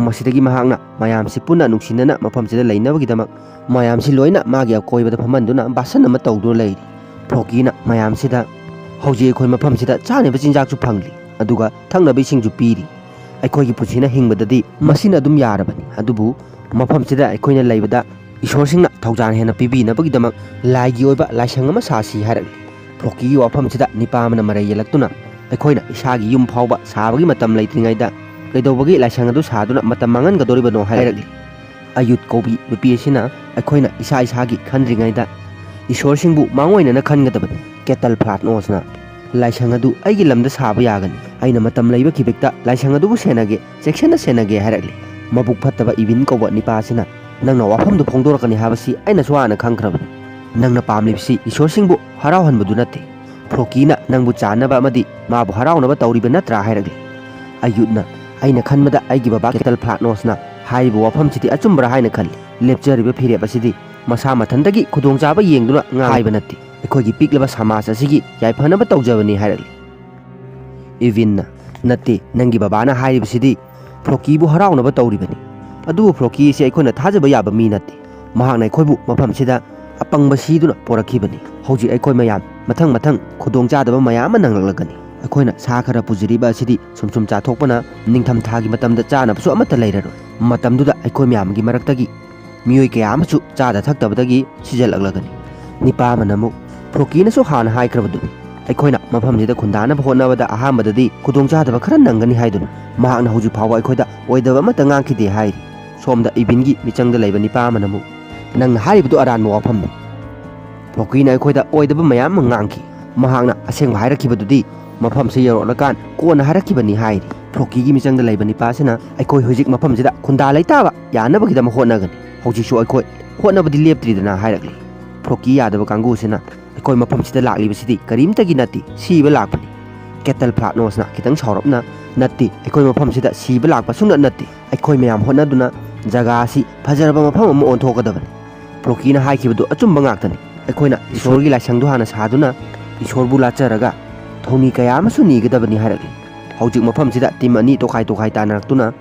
ꯃꯁꯤꯗꯒꯤ ꯃꯍꯥꯛꯅ ꯃꯌꯥꯝꯁꯤ ꯄꯨꯟꯅ ꯅꯨꯡꯁꯤꯅꯅ ꯃꯐꯝꯁꯤꯗ ꯂꯩꯅꯕꯒꯤꯗꯃꯛ ꯃꯌꯥꯝꯁꯤ ꯂꯣꯏꯅ ꯃꯥꯒꯤ ꯑꯀꯣꯏꯕꯗ ꯐꯝꯍꯟꯗꯨꯅ ꯕꯥꯁꯟ ꯑꯃ ꯇꯧꯗꯨꯅ ꯂꯩꯔꯤ꯫ ꯐ꯭ꯔꯣꯀꯤꯅ ꯃꯌꯥꯝꯁꯤꯗ ꯍꯧꯖꯤꯛ ꯑꯩꯈꯣꯏ ꯃꯐꯝꯁꯤꯗ ꯆꯥꯅꯕ ꯆꯤꯟꯖꯥꯛꯁꯨ ꯐꯪꯂꯤ, ꯑꯗꯨꯒ ꯊꯛꯅꯕ ꯏꯁꯤꯡꯁꯨ ꯄꯤꯔꯤ꯫ ꯑꯩꯈꯣꯏꯒꯤ ꯄꯨꯟꯁꯤꯅ ꯍꯤꯡꯕꯗꯗꯤ ꯃꯁꯤꯅ ꯑꯗꯨꯝ ꯌꯥꯔꯕꯅꯤ, ꯑꯗꯨꯕꯨ ꯃꯐꯝꯁꯤꯗ ꯑꯩꯈꯣꯏꯅ ꯂꯩꯕꯗ ꯏꯁꯣꯔꯁꯤꯡꯅ ꯊꯧꯖꯥꯜ ꯍꯦꯟꯅ ꯄꯤꯕꯤꯅꯕꯒꯤꯗꯃꯛ ꯂꯥꯏꯒꯤ ꯑꯣꯏꯕ ꯂꯥꯏꯁꯪ ꯑꯃ ꯁꯥꯁꯤ ꯍꯥꯏꯔꯛꯂꯤ꯫ ꯐ꯭ꯔꯣꯀꯤꯒꯤ ꯋꯥꯐꯝꯁꯤꯗ ꯅꯤꯄꯥ ꯑꯃꯅ ꯃꯔꯩ ꯌꯦꯜꯂꯛꯇꯨꯅ, ꯑꯩꯈꯣꯏꯅ ꯏꯁꯥꯒꯤ ꯌꯨꯝ ꯐꯥꯎꯕ ꯁꯥꯕꯒꯤ ꯃꯇꯝ ꯂꯩꯇ꯭ꯔꯤꯉꯩꯗ ꯀꯩꯗꯧꯕꯒꯤ ꯂꯥꯏꯁꯪ ꯑꯗꯨ ꯁꯥꯗꯨꯅ ꯃꯇꯝ ꯃꯥꯡꯍꯟꯒꯗꯧꯔꯤꯕꯅꯣ ꯍꯥꯏꯔꯛꯂꯤ꯫ ꯑꯌꯨꯠ ꯀꯧꯕꯤ ꯅꯨꯄꯤ ꯑꯁꯤꯅ ꯑꯩꯈꯣꯏꯅ ꯏꯁꯥ ꯏꯁꯥꯒꯤ ꯈꯟꯗ꯭ꯔꯤꯉꯩꯗ ꯏꯁꯣꯔꯁꯤꯡꯕꯨ ꯃꯥꯡꯑꯣꯏꯅꯅ ꯈꯟꯒꯗꯕꯅꯤ꯫ ꯀꯦꯇꯜ ꯐ꯭ꯂꯥꯠꯅꯣꯁꯅ ꯂꯥꯏꯁꯪ ꯑꯗꯨ ꯑꯩꯒꯤ ꯂꯝꯗ ꯁꯥꯕ ꯌꯥꯒꯅꯤ, ꯑꯩꯅ ꯃꯇꯝ ꯂꯩꯕ ꯈꯤꯕꯤꯛꯇ ꯂꯥꯏꯁꯪ ꯑꯗꯨꯕꯨ ꯁꯦꯟꯅꯒꯦ, ꯆꯦꯛꯁꯤꯟꯅ ꯁꯦꯟꯅꯒꯦ ꯍꯥꯏꯔꯛꯂꯤ꯫ ꯃꯕꯨꯛ ꯐꯠꯇꯕ ꯏꯕꯤꯟ ꯀꯧꯕ ꯅꯤꯄꯥ ꯑꯁꯤꯅ ꯅꯪꯅ ꯋꯥꯐꯝꯗꯨ ꯐꯣꯡꯗꯣꯔꯛꯀꯅꯤ ꯍꯥꯏꯕꯁꯤ ꯑꯩꯅꯁꯨ ꯍꯥꯟꯅ ꯈꯪꯈ꯭ꯔꯕꯅꯤ꯫ ꯅꯪꯅ ꯄꯥꯝꯂꯤꯕꯁꯤ ꯏꯁꯣꯔꯁꯤꯡꯕꯨ ꯍꯔꯥꯎꯍꯟꯕꯗꯨ ꯅꯠꯇꯦ꯫ ꯐ꯭ꯔꯣꯀꯤꯅ ꯅꯪꯕꯨ ꯆꯥꯟꯅꯕ ꯑꯃꯗꯤ ꯃꯥꯕꯨ ꯍꯔꯥꯎꯅꯕ ꯇꯧꯔꯤꯕ ꯅꯠꯇ꯭ꯔꯥ ꯍꯥꯏꯔꯛꯂꯤ꯫ ꯑꯌꯨꯠꯅ ꯑꯩꯅ ꯈꯟꯕꯗ ꯑꯩꯒꯤ ꯕꯕꯥ ꯀꯦꯇꯜ ꯐ꯭ꯂꯥꯠꯅꯣꯁꯅ ꯍꯥꯏꯔꯤꯕ ꯋꯥꯐꯝꯁꯤꯗꯤ ꯑꯆꯨꯝꯕ꯭ꯔꯥ ꯍꯥꯏꯅ ꯈꯜꯂꯤ꯫ ꯂꯦꯞꯆꯔꯤꯕ ꯐꯤꯔꯦꯞ ꯑꯁꯤꯗꯤ ꯃꯁꯥ ꯃꯊꯟꯇꯒꯤ ꯈꯨꯗꯣꯡꯆꯥꯕ ꯌꯦꯡꯗꯨꯅ ꯉꯥꯡꯕ ꯅꯠꯇꯦ, ꯑꯩꯈꯣꯏꯒꯤ ꯄꯤꯛꯂꯕ ꯁꯃꯥꯖ ꯑꯁꯤꯒꯤ ꯌꯥꯏꯐꯅꯕ ꯇꯧꯖꯕꯅꯤ ꯍꯥꯏꯔꯛꯂꯤ꯫ ꯏꯚꯤꯟꯅ ꯅꯠꯇꯦ, ꯅꯪꯒꯤ ꯕꯕꯥꯅ ꯍꯥꯏꯔꯤꯕꯁꯤꯗꯤ ꯐ꯭ꯔꯣꯀꯤꯕꯨ ꯍꯔꯥꯎꯅꯕ ꯇꯧꯔꯤꯕꯅꯤ꯫ ꯑꯗꯨꯕꯨ ꯐ꯭ꯔꯣꯀꯤ ꯑꯁꯤ ꯑꯩꯈꯣꯏꯅ ꯊꯥꯖꯕ ꯌꯥꯕ ꯃꯤ ꯅꯠꯇꯦ꯫ ꯃꯍꯥꯛꯅ ꯑꯩꯈꯣꯏꯕꯨ ꯃꯐꯝꯁꯤꯗ ꯑꯄꯪꯕ ꯁꯤꯗꯨꯅ ꯄꯣꯔꯛꯈꯤꯕꯅꯤ꯫ ꯍꯧꯖꯤꯛ ꯑꯩꯈꯣꯏ ꯃꯌꯥꯝ ꯃꯊꯪ ꯃꯊꯪ ꯈꯨꯗꯣꯡꯆꯥꯗꯕ ꯃꯌꯥꯝ ꯑꯃ ꯅꯪꯂꯛꯂꯒꯅꯤ꯫ ꯑꯩꯈꯣꯏꯅ ꯁꯥ ꯈꯔ ꯄꯨꯖꯔꯤꯕ ꯑꯁꯤꯗꯤ ꯁꯨꯝ ꯁꯨꯝ ꯆꯥꯊꯣꯛꯄꯅ ꯅꯤꯡꯊꯝ ꯊꯥꯒꯤ ꯃꯇꯝꯗ ꯆꯥꯅꯕꯁꯨ ꯑꯃꯠꯇ ꯂꯩꯔꯔꯣꯏ꯫ ꯃꯇꯝꯗꯨꯗ ꯑꯩꯈꯣꯏ ꯃꯌꯥꯝꯒꯤ ꯃꯔꯛꯇꯒꯤ ꯃꯤꯑꯣꯏ ꯀꯌꯥ ꯑꯃꯁꯨ ꯆꯥꯗ ꯊꯛꯇꯕꯗꯒꯤ ꯁꯤꯖꯜꯂꯛꯂꯒꯅꯤ꯫ ꯅꯤꯄꯥ ꯑꯃꯅ ꯑꯃꯨꯛ ꯐ꯭ꯔꯣꯀꯤꯅꯁꯨ ꯍꯥꯟꯅ ꯍꯥꯏꯈ꯭ꯔꯕꯗꯨꯅꯤ, ꯑꯩꯈꯣꯏꯅ ꯃꯐꯝꯁꯤꯗ ꯈꯨꯟꯗꯥꯅꯕ ꯍꯣꯠꯅꯕꯗ ꯑꯍꯥꯟꯕꯗꯗꯤ ꯈꯨꯗꯣꯡꯆꯥꯗꯕ ꯈꯔ ꯅꯪꯒꯅꯤ ꯍꯥꯏꯗꯨꯅ꯫ ꯃꯍꯥꯛꯅ ꯍꯧꯖꯤꯛ ꯐꯥꯎꯕ ꯑꯩꯈꯣꯏꯗ ꯑꯣꯏꯗꯕ ꯑꯃꯠꯇ ꯉꯥꯡꯈꯤꯗꯦ ꯍꯥꯏꯔꯤ꯫ ꯁꯣꯝꯗ ꯏꯕꯤꯟꯒꯤ ꯃꯤꯆꯪꯗ ꯂꯩꯕ ꯅꯤꯄꯥ ꯑꯃꯅ ꯑꯃꯨꯛ, ꯅꯪꯅ ꯍꯥꯏꯔꯤꯕꯗꯨ ꯑꯔꯥꯟꯕ ꯋꯥꯐꯝꯅꯤ꯫ ꯐ꯭ꯔꯣꯀꯤꯅ ꯑꯩꯈꯣꯏꯗ ꯑꯣꯏꯗꯕ ꯃꯌꯥꯝ ꯑꯃ ꯉꯥꯡꯈꯤ꯫ ꯃꯍꯥꯛꯅ ꯑꯁꯦꯡꯕ ꯍꯥꯏꯔꯛꯈꯤꯕꯗꯨꯗꯤ ꯃꯐꯝꯁꯤ ꯌꯧꯔꯛꯂꯀꯥꯟ ꯀꯣꯟꯅ ꯍꯥꯏꯔꯛꯈꯤꯕꯅꯤ ꯍꯥꯏꯔꯤ꯫ ꯐ꯭ꯔꯣꯀꯤꯒꯤ ꯃꯤꯆꯪꯗ ꯂꯩꯕ ꯅꯤꯄꯥꯁꯤꯅ ꯑꯩꯈꯣꯏ ꯍꯧꯖꯤꯛ ꯃꯐꯝꯁꯤꯗ ꯈꯨꯟꯗꯥ ꯂꯩꯇꯥꯕ ꯌꯥꯅꯕꯒꯤꯗꯃꯛ ꯍꯣꯠꯅꯒꯅꯤ꯫ ꯍꯧꯖꯤꯛꯁꯨ ꯑꯩꯈꯣꯏ ꯍꯣꯠꯅꯕꯗꯤ ꯂꯦꯞꯇ꯭ꯔꯤꯗꯅ ꯍꯥꯏꯔꯛꯂꯤ꯫ ꯐ꯭ꯔꯣꯀꯤ ꯌꯥꯗꯕ ꯀꯥꯡꯕꯨꯁꯤꯅ ꯑꯩꯈꯣꯏ ꯃꯐꯝꯁꯤꯗ ꯂꯥꯛꯂꯤꯕꯁꯤꯗꯤ ꯀꯔꯤꯝꯇꯒꯤ ꯅꯠꯇꯦ, ꯁꯤꯕ ꯂꯥꯛꯄꯅꯤ꯫ ꯀꯦꯇꯜ ꯐ꯭ꯂꯥꯠꯅꯣꯁꯅ ꯈꯤꯇꯪ ꯁꯥꯎꯔꯞꯅ, ꯅꯠꯇꯦ, ꯑꯩꯈꯣꯏ ꯃꯐꯝꯁꯤꯗ ꯁꯤꯕ ꯂꯥꯛꯄ ꯁꯨꯡꯅꯠ ꯅꯠꯇꯦ꯫ ꯑꯩꯈꯣꯏ ꯃꯌꯥꯝ ꯍꯣꯠꯅꯗꯨꯅ ꯖꯒꯥ ꯑꯁꯤ ꯐꯖꯔꯕ ꯃꯐꯝ ꯑꯃ ꯑꯣꯟꯊꯣꯛꯀꯗꯕꯅꯤ꯫ ꯐ꯭ꯔꯣꯀꯤꯅ ꯍꯥꯏꯈꯤꯕꯗꯨ ꯑꯆꯨꯝꯕ ꯉꯥꯛꯇꯅꯤ꯫ ꯑꯩꯈꯣꯏꯅ ꯏꯁꯣꯔꯒꯤ ꯂꯥꯏꯁꯪꯗꯨ ꯍꯥꯟꯅ ꯁꯥꯗꯨꯅ ꯏꯁꯣꯔꯕꯨ ꯂꯥꯠꯆꯔꯒ ꯊꯧꯅꯤ ꯀꯌꯥ ꯑꯃꯁꯨ ꯅꯤꯒꯗꯕꯅꯤ ꯍꯥꯏꯔꯛꯂꯤ꯫ ꯍꯧꯖꯤꯛ ꯃꯐꯝꯁꯤꯗ ꯇꯤꯝ ꯑꯅꯤ ꯇꯣꯈꯥꯏ ꯇꯣꯈꯥꯏ ꯇꯥꯅꯔꯛꯇꯨꯅ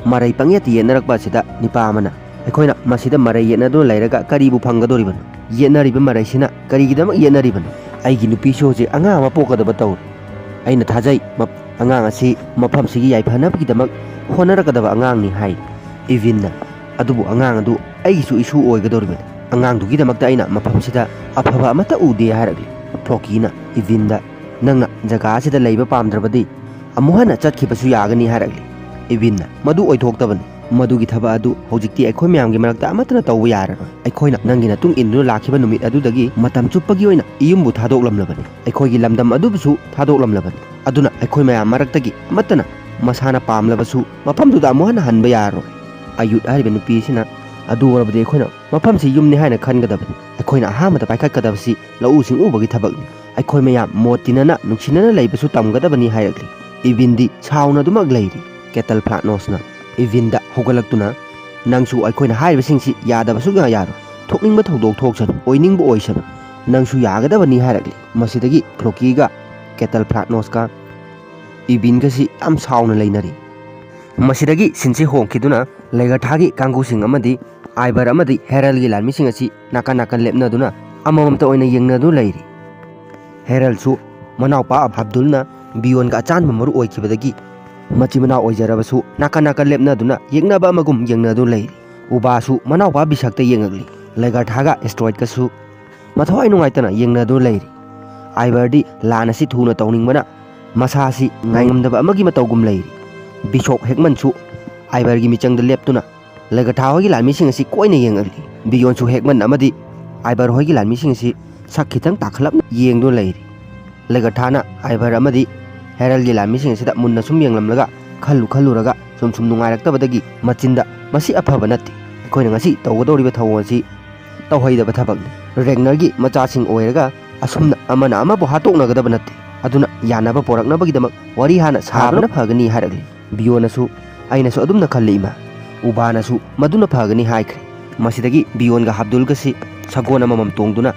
ꯃꯔꯩ ꯄꯪꯌꯦꯠꯇ ꯌꯦꯠꯅꯔꯛꯄ ꯑꯁꯤꯗ ꯅꯤꯄꯥ ꯑꯃꯅ, "ꯑꯩꯈꯣꯏꯅ ꯃꯁꯤꯗ ꯃꯔꯩ ꯌꯦꯠꯅꯗꯨꯅ ꯂꯩꯔꯒ ꯀꯔꯤꯕꯨ ꯐꯪꯒꯗꯧꯔꯤꯕꯅꯣ? ꯌꯦꯠꯅꯔꯤꯕ ꯃꯔꯩꯁꯤꯅ ꯀꯔꯤꯒꯤꯗꯃꯛ ꯌꯦꯠꯅꯔꯤꯕꯅꯣ? ꯑꯩꯒꯤ ꯅꯨꯄꯤꯁꯨ ꯍꯧꯖꯤꯛ ꯑꯉꯥꯡ ꯑꯃ ꯄꯣꯛꯀꯗꯕ ꯇꯧꯔꯤ꯫ ꯑꯩꯅ ꯊꯥꯖꯩ, ꯃꯞ-, ꯑꯉꯥꯡ ꯑꯁꯤ ꯃꯐꯝꯁꯤꯒꯤ ꯌꯥꯏꯐꯅꯕꯒꯤꯗꯃꯛ ꯍꯣꯠꯅꯔꯛꯀꯗꯕ ꯑꯉꯥꯡꯅꯤ" ꯍꯥꯏ ꯏꯚꯤꯟꯅ꯫ "ꯑꯗꯨꯕꯨ ꯑꯉꯥꯡ ꯑꯗꯨ ꯑꯩꯒꯤꯁꯨ ꯏꯁꯨ ꯑꯣꯏꯒꯗꯧꯔꯤꯕꯅꯤ꯫ ꯑꯉꯥꯡꯗꯨꯒꯤꯗꯃꯛꯇ ꯑꯩꯅ ꯃꯐꯝꯁꯤꯗ ꯑꯐꯕ ꯑꯃꯠꯇ ꯎꯗꯦ" ꯍꯥꯏꯔꯛꯂꯤ꯫ ꯐ꯭ꯂꯣꯀꯤꯅ ꯏꯚꯤꯟꯗ, "ꯅꯪꯅ ꯖꯒꯥ ꯑꯁꯤꯗ ꯂꯩꯕ ꯄꯥꯝꯗ꯭ꯔꯕꯗꯤ ꯑꯃꯨꯛ ꯍꯟꯅ ꯆꯠꯈꯤꯕꯁꯨ ꯌꯥꯒꯅꯤ" ꯍꯥꯏꯔꯛꯂꯤ꯫ ꯏꯚꯤꯟꯅ, "ꯃꯗꯨ ꯑꯣꯏꯊꯣꯛꯇꯕꯅꯤ꯫ ꯃꯗꯨꯒꯤ ꯊꯕꯛ ꯑꯗꯨ ꯍꯧꯖꯤꯛꯇꯤ ꯑꯩꯈꯣꯏ ꯃꯌꯥꯝꯒꯤ ꯃꯔꯛꯇ ꯑꯃꯠꯇꯅ ꯇꯧꯕ ꯌꯥꯔꯔꯣꯏ꯫ ꯑꯩꯈꯣꯏꯅ ꯅꯪꯒꯤ ꯃꯇꯨꯡ ꯏꯟꯗꯨꯅ ꯂꯥꯛꯈꯤꯕ ꯅꯨꯃꯤꯠ ꯑꯗꯨꯗꯒꯤ ꯃꯇꯝ ꯆꯨꯞꯄꯒꯤ ꯑꯣꯏꯅ ꯏꯌꯨꯝꯕꯨ ꯊꯥꯗꯣꯛꯂꯝꯂꯕꯅꯤ꯫ ꯑꯩꯈꯣꯏꯒꯤ ꯂꯝꯗꯝ ꯑꯗꯨꯕꯨꯁꯨ ꯊꯥꯗꯣꯛꯂꯝꯂꯕꯅꯤ꯫ ꯑꯗꯨꯅ ꯑꯩꯈꯣꯏ ꯃꯌꯥꯝ ꯃꯔꯛꯇꯒꯤ ꯑꯃꯠꯇꯅ ꯃꯁꯥꯅ ꯄꯥꯝꯂꯕꯁꯨ ꯃꯐꯝꯗꯨꯗ ꯑꯃꯨꯛ ꯍꯟꯅ ꯍꯟꯕ ꯌꯥꯔꯔꯣꯏ꯫ ꯑꯌꯨꯠ ꯍꯥꯏꯔꯤꯕ ꯅꯨꯄꯤ ꯑꯁꯤꯅ, ꯑꯗꯨ ꯑꯣꯏꯔꯕꯗꯤ ꯑꯩꯈꯣꯏꯅ ꯃꯐꯝꯁꯤ ꯌꯨꯝꯅꯤ ꯍꯥꯏꯅ ꯈꯟꯒꯗꯕꯅꯤ꯫ ꯑꯩꯈꯣꯏꯅ ꯑꯍꯥꯟꯕꯗ ꯄꯥꯏꯈꯠꯀꯗꯕꯁꯤ ꯂꯧꯎ ꯁꯤꯡꯎꯕꯒꯤ ꯊꯕꯛꯅꯤ꯫ ꯑꯩꯈꯣꯏ ꯃꯌꯥꯝ ꯃꯣꯠ ꯇꯤꯟꯅꯅ ꯅꯨꯡꯁꯤꯅꯅ ꯂꯩꯕꯁꯨ ꯇꯝꯒꯗꯕꯅꯤ" ꯍꯥꯏꯔꯛꯂꯤ꯫ ꯏꯚꯤꯟꯗꯤ ꯁꯥꯎꯅꯗꯨꯃꯛ ꯂꯩꯔꯤ꯫ ꯀꯦꯇꯜ ꯐ꯭ꯂꯥꯠꯅꯣꯁꯅ ꯏꯚꯤꯟꯗ ꯍꯧꯒꯠꯂꯛꯇꯨꯅ, "ꯅꯪꯁꯨ ꯑꯩꯈꯣꯏꯅ ꯍꯥꯏꯔꯤꯕꯁꯤꯡꯁꯤ ꯌꯥꯗꯕ ꯁꯨꯛꯌꯥ ꯌꯥꯔꯣꯏ꯫ ꯊꯣꯛꯅꯤꯡꯕ ꯊꯧꯗꯣꯛ ꯊꯣꯛꯁꯅꯨ, ꯑꯣꯏꯅꯤꯡꯕ ꯑꯣꯏꯁꯅꯨ, ꯅꯪꯁꯨ ꯌꯥꯒꯗꯕꯅꯤ" ꯍꯥꯏꯔꯛꯂꯤ꯫ ꯃꯁꯤꯗꯒꯤ ꯐ꯭ꯂꯣꯀꯤꯒ ꯀꯦꯇꯜ ꯐ꯭ꯂꯥꯠꯅꯣꯁꯀ ꯏꯚꯤꯟꯒꯁꯤ ꯌꯥꯝ ꯁꯥꯎꯅ ꯂꯩꯅꯔꯤ꯫ ꯃꯁꯤꯗꯒꯤ ꯁꯤꯟꯁꯤ ꯍꯣꯡꯈꯤꯗꯨꯅ ꯂꯩꯒꯊꯥꯒꯤ ꯀꯥꯡꯕꯨꯁꯤꯡ ꯑꯃꯗꯤ ꯑꯥꯏꯕꯔ ꯑꯃꯗꯤ ꯍꯦꯔꯜꯒꯤ ꯂꯥꯟꯃꯤꯁꯤꯡ ꯑꯁꯤ ꯅꯥꯀꯟ ꯅꯥꯀꯟ ꯂꯦꯞꯅꯗꯨꯅ ꯑꯃꯃꯝꯇ ꯑꯣꯏꯅ ꯌꯦꯡꯅꯗꯨꯅ ꯂꯩꯔꯤ꯫ ꯍꯦꯔꯜꯁꯨ ꯃꯅꯥꯎꯄꯥ ꯑꯕꯗꯨꯜꯅ ꯕꯤꯌꯣꯟꯒ ꯑꯆꯥꯟꯕ ꯃꯔꯨꯞ ꯑꯣꯏꯈꯤꯕꯗꯒꯤ ꯃꯆꯤꯟ ꯃꯅꯥꯎ ꯑꯣꯏꯖꯔꯕꯁꯨ ꯅꯥꯀꯟ ꯅꯥꯀꯟ ꯂꯦꯞꯅꯗꯨꯅ ꯌꯦꯛꯅꯕ ꯑꯃꯒꯨꯝ ꯌꯦꯡꯅꯗꯨꯅ ꯂꯩꯔꯤ꯫ ꯎꯕꯥꯁꯨ ꯃꯅꯥꯎꯄꯥ ꯕꯤꯁꯛꯇ ꯌꯦꯡꯉꯛꯂꯤ꯫ ꯂꯦꯒꯔꯊꯥꯒ ꯑꯦꯁꯇ꯭ꯔꯣꯏꯗꯀꯁꯨ ꯃꯊꯋꯥꯏ ꯅꯨꯡꯉꯥꯏꯇꯅ ꯌꯦꯡꯅꯗꯨꯅ ꯂꯩꯔꯤ꯫ ꯑꯥꯏꯕꯔꯗꯤ ꯂꯥꯟ ꯑꯁꯤ ꯊꯨꯅ ꯇꯧꯅꯤꯡꯕꯅ ꯃꯁꯥꯁꯤ ꯉꯥꯏꯉꯝꯗꯕ ꯑꯃꯒꯤ ꯃꯇꯧꯒꯨꯝ ꯂꯩꯔꯤ꯫ ꯕꯤꯁꯣꯞ ꯍꯦꯛꯃꯟꯁꯨ ꯑꯥꯏꯕꯔꯒꯤ ꯃꯤꯆꯪꯗ ꯂꯦꯞꯇꯨꯅ ꯂꯦꯒꯊꯥ ꯍꯣꯏꯒꯤ ꯂꯥꯟꯃꯤꯁꯤꯡ ꯑꯁꯤ ꯀꯣꯏꯅ ꯌꯦꯡꯉꯛꯂꯤ꯫ ꯕꯤꯌꯣꯟꯁꯨ ꯍꯦꯛꯃꯟ ꯑꯃꯗꯤ ꯑꯥꯏꯕꯔ ꯍꯣꯏꯒꯤ ꯂꯥꯟꯃꯤꯁꯤꯡ ꯑꯁꯤ ꯁꯛ ꯈꯤꯇꯪ ꯇꯥꯈꯠꯂꯞꯅ ꯌꯦꯡꯗꯨꯅ ꯂꯩꯔꯤ꯫ ꯂꯦꯒꯊꯥꯅ ꯑꯥꯏꯕꯔ ꯑꯃꯗꯤ ꯍꯦꯔꯜꯒꯤ ꯂꯥꯟꯃꯤꯁꯤꯡ ꯑꯁꯤꯗ ꯃꯨꯟꯅ ꯁꯨꯝ ꯌꯦꯡꯂꯝꯂꯒ ꯈꯜꯂꯨ ꯈꯜꯂꯨꯔꯒ ꯁꯨꯝ ꯁꯨꯝ ꯅꯨꯡꯉꯥꯏꯔꯛꯇꯕꯗꯒꯤ ꯃꯆꯤꯟꯗ, "ꯃꯁꯤ ꯑꯐꯕ ꯅꯠꯇꯦ꯫ ꯑꯩꯈꯣꯏꯅ ꯉꯁꯤ ꯇꯧꯒꯗꯧꯔꯤꯕ ꯊꯧꯑꯣꯡ ꯑꯁꯤ ꯇꯧꯍꯩꯗꯕ ꯊꯕꯛꯅꯤ꯫ ꯔꯦꯒꯅꯔꯒꯤ ꯃꯆꯥꯁꯤꯡ ꯑꯣꯏꯔꯒ ꯑꯁꯨꯝꯅ ꯑꯃꯅ ꯑꯃꯕꯨ ꯍꯥꯠꯇꯣꯛꯅꯒꯗꯕ ꯅꯠꯇꯦ꯫ ꯑꯗꯨꯅ ꯌꯥꯅꯕ ꯄꯣꯔꯛꯅꯕꯒꯤꯗꯃꯛ ꯋꯥꯔꯤ ꯍꯥꯟꯅ ꯁꯥꯕꯅ ꯐꯒꯅꯤ" ꯍꯥꯏꯔꯛꯂꯤ꯫ ꯕꯤꯌꯣꯅꯁꯨ, "ꯑꯩꯅꯁꯨ ꯑꯗꯨꯝꯅ ꯈꯜꯂꯤ ꯏꯃꯥ꯫ ꯎꯕꯥꯅꯁꯨ ꯃꯗꯨꯅ ꯐꯒꯅꯤ ꯍꯥꯏꯈ꯭ꯔꯦ"꯫ ꯃꯁꯤꯗꯒꯤ ꯕꯤꯌꯣꯟꯒ ꯍꯥꯕꯗꯨꯜꯒꯁꯤ ꯁꯒꯣꯜ ꯑꯃꯃꯝ ꯇꯣꯡꯗꯨꯅ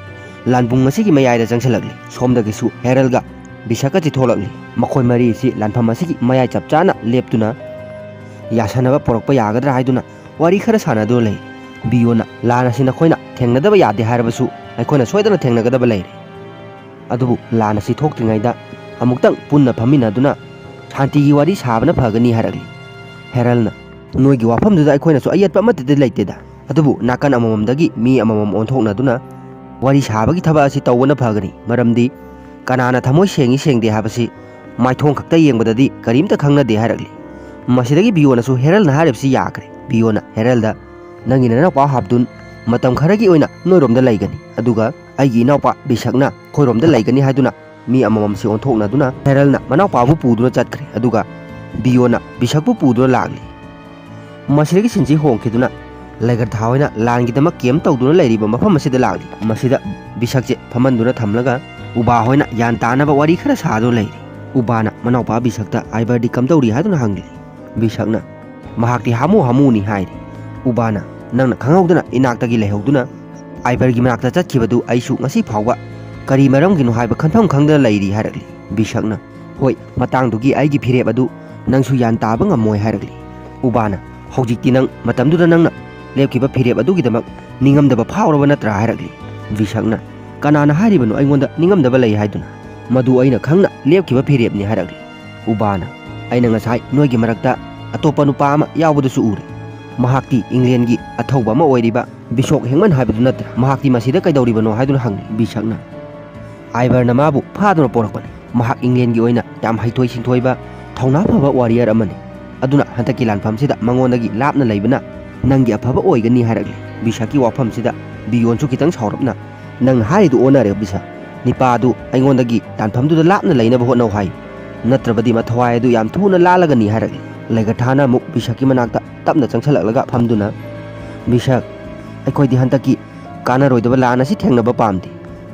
ꯂꯥꯟꯕꯨꯡ ꯑꯁꯤꯒꯤ ꯃꯌꯥꯏꯗ ꯆꯪꯁꯤꯜꯂꯛꯂꯤ꯫ ꯁꯣꯝꯗꯒꯤꯁꯨ ꯍꯦꯔꯜꯒ ꯕꯤꯁꯛꯀꯁꯤ ꯊꯣꯛꯂꯛꯂꯤ꯫ ꯃꯈꯣꯏ ꯃꯔꯤ ꯑꯁꯤ ꯂꯥꯟꯐꯝ ꯑꯁꯤꯒꯤ ꯃꯌꯥꯏ ꯆꯞ ꯆꯥꯅ ꯂꯦꯞꯇꯨꯅ ꯌꯥꯁꯟꯅꯕ ꯄꯨꯔꯛꯄ ꯌꯥꯒꯗ꯭ꯔꯥ ꯍꯥꯏꯗꯨꯅ ꯋꯥꯔꯤ ꯈꯔ ꯁꯥꯟꯅꯗꯨꯅ ꯂꯩ꯫ ꯕꯤꯌꯣꯅ, "ꯂꯥꯟ ꯑꯁꯤ ꯅꯈꯣꯏꯅ ꯊꯦꯡꯅꯗꯕ ꯌꯥꯗꯦ ꯍꯥꯏꯔꯕꯁꯨ ꯑꯩꯈꯣꯏꯅ ꯁꯣꯏꯗꯅ ꯊꯦꯡꯅꯒꯗꯕ ꯂꯩꯔꯦ꯫ ꯑꯗꯨꯕꯨ ꯂꯥꯟ ꯑꯁꯤ ꯊꯣꯛꯇ꯭ꯔꯤꯉꯩꯗ ꯑꯃꯨꯛꯇꯪ ꯄꯨꯟꯅ ꯐꯝꯃꯤꯟꯅꯗꯨꯅ ꯁꯥꯟꯇꯤꯒꯤ ꯋꯥꯔꯤ ꯁꯥꯕꯅ ꯐꯒꯅꯤ" ꯍꯥꯏꯔꯛꯂꯤ꯫ ꯍꯦꯔꯜꯅ, "ꯅꯣꯏꯒꯤ ꯋꯥꯐꯝꯗꯨꯗ ꯑꯩꯈꯣꯏꯅꯁꯨ ꯑꯌꯦꯠꯄ ꯑꯃꯠꯇꯗꯤ ꯂꯩꯇꯦꯗ꯫ ꯑꯗꯨꯕꯨ ꯅꯥꯀꯟ ꯑꯃꯃꯝꯗꯒꯤ ꯃꯤ ꯑꯃꯃꯝ ꯑꯣꯟꯊꯣꯛꯅꯗꯨꯅ ꯋꯥꯔꯤ ꯁꯥꯕꯒꯤ ꯊꯕꯛ ꯑꯁꯤ ꯇꯧꯕꯅ ꯐꯒꯅꯤ꯫ ꯃꯔꯝꯗꯤ ꯀꯅꯥꯅ ꯊꯃꯣꯏ ꯁꯦꯡꯉꯤ ꯁꯦꯡꯗꯦ ꯍꯥꯏꯕꯁꯤ ꯃꯥꯏꯊꯣꯡ ꯈꯛꯇ ꯌꯦꯡꯕꯗꯗꯤ ꯀꯔꯤꯝꯇ ꯈꯪꯅꯗꯦ" ꯍꯥꯏꯔꯛꯂꯤ꯫ ꯃꯁꯤꯗꯒꯤ ꯕꯤꯌꯣꯅꯁꯨ ꯍꯦꯔꯜꯅ ꯍꯥꯏꯔꯤꯕꯁꯤ ꯌꯥꯈ꯭ꯔꯦ꯫ ꯕꯤꯌꯣꯅ ꯍꯦꯔꯜꯗ, "ꯅꯪꯒꯤ ꯅꯅꯥꯎꯄꯥ ꯍꯥꯞꯗꯨꯟ ꯃꯇꯝ ꯈꯔꯒꯤ ꯑꯣꯏꯅ ꯅꯣꯏꯔꯣꯝꯗ ꯂꯩꯒꯅꯤ, ꯑꯗꯨꯒ ꯑꯩꯒꯤ ꯏꯅꯥꯎꯄꯥ ꯕꯤꯁꯛꯅ ꯑꯩꯈꯣꯏꯔꯣꯝꯗ ꯂꯩꯒꯅꯤ" ꯍꯥꯏꯗꯨꯅ ꯃꯤ ꯑꯃꯃꯝꯁꯤ ꯑꯣꯟꯊꯣꯛꯅꯗꯨꯅ ꯍꯦꯔꯜꯅ ꯃꯅꯥꯎꯄꯥꯕꯨ ꯄꯨꯗꯨꯅ ꯆꯠꯈ꯭ꯔꯦ꯫ ꯑꯗꯨꯒ ꯕꯤꯌꯣꯅ ꯕꯤꯁꯛꯄꯨ ꯄꯨꯗꯨꯅ ꯂꯥꯛꯂꯤ꯫ ꯃꯁꯤꯗꯒꯤ ꯁꯤꯟꯁꯤ ꯍꯣꯡꯈꯤꯗꯨꯅ ꯂꯩꯒꯔꯊꯥ ꯍꯣꯏꯅ ꯂꯥꯟꯒꯤꯗꯃꯛ ꯀꯦꯝ ꯇꯧꯗꯨꯅ ꯂꯩꯔꯤꯕ ꯃꯐꯝ ꯑꯁꯤꯗ ꯂꯥꯛꯂꯤ꯫ ꯃꯁꯤꯗ ꯕꯤꯁꯛꯁꯦ ꯐꯝꯍꯟꯗꯨꯅ ꯊꯝꯂꯒ ꯎꯕꯥ ꯍꯣꯏꯅ ꯒ꯭ꯌꯥꯟ ꯇꯥꯅꯕ ꯋꯥꯔꯤ ꯈꯔ ꯁꯥꯗꯨꯅ ꯂꯩꯔꯤ꯫ ꯎꯕꯥꯅ ꯃꯅꯥꯎꯄꯥ ꯕꯤꯁꯛꯇ ꯑꯥꯏꯕꯔꯗꯤ ꯀꯝꯗꯧꯔꯤ ꯍꯥꯏꯗꯨꯅ ꯍꯪꯂꯤ꯫ ꯕꯤꯁꯛꯅ, "ꯃꯍꯥꯛꯇꯤ ꯍꯥꯃꯨ ꯍꯥꯃꯨꯅꯤ" ꯍꯥꯏꯔꯤ꯫ ꯎꯕꯥꯅ, "ꯅꯪꯅ ꯈꯪꯍꯧꯗꯅ ꯏꯅꯥꯛꯇꯒꯤ ꯂꯩꯍꯧꯗꯨꯅ ꯑꯥꯏꯕꯔꯒꯤ ꯃꯅꯥꯛꯇ ꯆꯠꯈꯤꯕꯗꯨ ꯑꯩꯁꯨ ꯉꯁꯤ ꯐꯥꯎꯕ ꯀꯔꯤ ꯃꯔꯝꯒꯤꯅꯣ ꯍꯥꯏꯕ ꯈꯟꯐꯝ ꯈꯪꯗꯅ ꯂꯩꯔꯤ" ꯍꯥꯏꯔꯛꯂꯤ꯫ ꯕꯤꯁꯛꯅ, "ꯍꯣꯏ, ꯃꯇꯥꯡꯗꯨꯒꯤ ꯑꯩꯒꯤ ꯐꯤꯔꯦꯞ ꯑꯗꯨ ꯅꯪꯁꯨ ꯒ꯭ꯌꯥꯟ ꯇꯥꯕ ꯉꯝꯃꯣꯏ" ꯍꯥꯏꯔꯛꯂꯤ꯫ ꯎꯕꯥꯅ, "ꯍꯧꯖꯤꯛꯇꯤ ꯅꯪ ꯃꯇꯝꯗꯨꯗ ꯅꯪꯅ ꯂꯦꯞꯈꯤꯕ ꯐꯤꯔꯦꯞ ꯑꯗꯨꯒꯤꯗꯃꯛ ꯅꯤꯡꯉꯝꯗꯕ ꯐꯥꯎꯔꯕ ꯅꯠꯇ꯭ꯔꯥ?" ꯍꯥꯏꯔꯛꯂꯤ꯫ ꯕꯤꯁꯛꯅ, "ꯀꯅꯥꯅ ꯍꯥꯏꯔꯤꯕꯅꯣ ꯑꯩꯉꯣꯟꯗ ꯅꯤꯡꯉꯝꯗꯕ ꯂꯩ ꯍꯥꯏꯗꯨꯅ? ꯃꯗꯨ ꯑꯩꯅ ꯈꯪꯅ ꯂꯦꯞꯈꯤꯕ ꯐꯤꯔꯦꯞꯅꯤ" ꯍꯥꯏꯔꯛꯂꯤ꯫ ꯎꯕꯥꯅ, "ꯑꯩꯅ ꯉꯁꯥꯏ ꯅꯣꯏꯒꯤ ꯃꯔꯛꯇ ꯑꯇꯣꯞꯄ ꯅꯨꯄꯥ ꯑꯃ ꯌꯥꯎꯕꯗꯨꯁꯨ ꯎꯔꯦ꯫ ꯃꯍꯥꯛꯇꯤ ꯏꯪꯂꯦꯟꯒꯤ ꯑꯊꯧꯕ ꯑꯃ ꯑꯣꯏꯔꯤꯕ ꯕꯤꯁꯣꯛ ꯍꯦꯡꯃꯟ ꯍꯥꯏꯕꯗꯨ ꯅꯠꯇ꯭ꯔꯥ? ꯃꯍꯥꯛꯇꯤ ꯃꯁꯤꯗ ꯀꯩꯗꯧꯔꯤꯕꯅꯣ?" ꯍꯥꯏꯗꯨꯅ ꯍꯪꯂꯤ꯫ ꯕꯤꯁꯛꯅ, "ꯑꯥꯏꯕꯔꯅ ꯃꯥꯕꯨ ꯐꯥꯗꯨꯅ ꯄꯣꯔꯛꯄꯅꯤ꯫ ꯃꯍꯥꯛ ꯏꯪꯂꯦꯟꯒꯤ ꯑꯣꯏꯅ ꯌꯥꯝ ꯍꯩꯊꯣꯏ ꯁꯤꯡꯊꯣꯏꯕ, ꯊꯧꯅꯥ ꯐꯕ ꯋꯥꯔꯤꯌꯔ ꯑꯃꯅꯤ꯫ ꯑꯗꯨꯅ ꯍꯟꯗꯛꯀꯤ ꯂꯥꯟꯐꯝꯁꯤꯗ ꯃꯉꯣꯟꯗꯒꯤ ꯂꯥꯞꯅ ꯂꯩꯕꯅ ꯅꯪꯒꯤ ꯑꯐꯕ ꯑꯣꯏꯒꯅꯤ" ꯍꯥꯏꯔꯛꯂꯤ꯫ ꯕꯤꯁꯛꯀꯤ ꯋꯥꯐꯝꯁꯤꯗ ꯕꯤꯌꯣꯟꯁꯨ ꯈꯤꯇꯪ ꯁꯥꯎꯔꯞꯅ, "ꯅꯪꯅ ꯍꯥꯏꯔꯤꯗꯨ ꯑꯣꯟꯅꯔꯦ ꯕꯤꯁꯛ꯫ ꯅꯤꯄꯥ ꯑꯗꯨ ꯑꯩꯉꯣꯟꯗꯒꯤ ꯂꯥꯟꯐꯝꯗꯨꯗ ꯂꯥꯞꯅ ꯂꯩꯅꯕ ꯍꯣꯠꯅꯧ ꯍꯥꯏ꯫ ꯅꯠꯇ꯭ꯔꯕꯗꯤ ꯃꯊꯧꯋꯥꯏ ꯑꯗꯨ ꯌꯥꯝ ꯊꯨꯅ ꯂꯥꯜꯂꯒꯅꯤ" ꯍꯥꯏꯔꯛꯂꯤ꯫ ꯂꯩꯒꯊꯥꯅ ꯑꯃꯨꯛ ꯕꯤꯁꯛꯀꯤ ꯃꯅꯥꯛꯇ ꯇꯞꯅ ꯆꯪꯁꯤꯜꯂꯛꯂꯒ ꯐꯝꯗꯨꯅ, "ꯕꯤꯁꯛ, ꯑꯩꯈꯣꯏꯗꯤ ꯍꯟꯗꯛꯀꯤ ꯀꯥꯟꯅꯔꯣꯏꯗꯕ ꯂꯥꯟ ꯑꯁꯤ ꯊꯦꯡꯅꯕ ꯄꯥꯝꯗꯦ꯫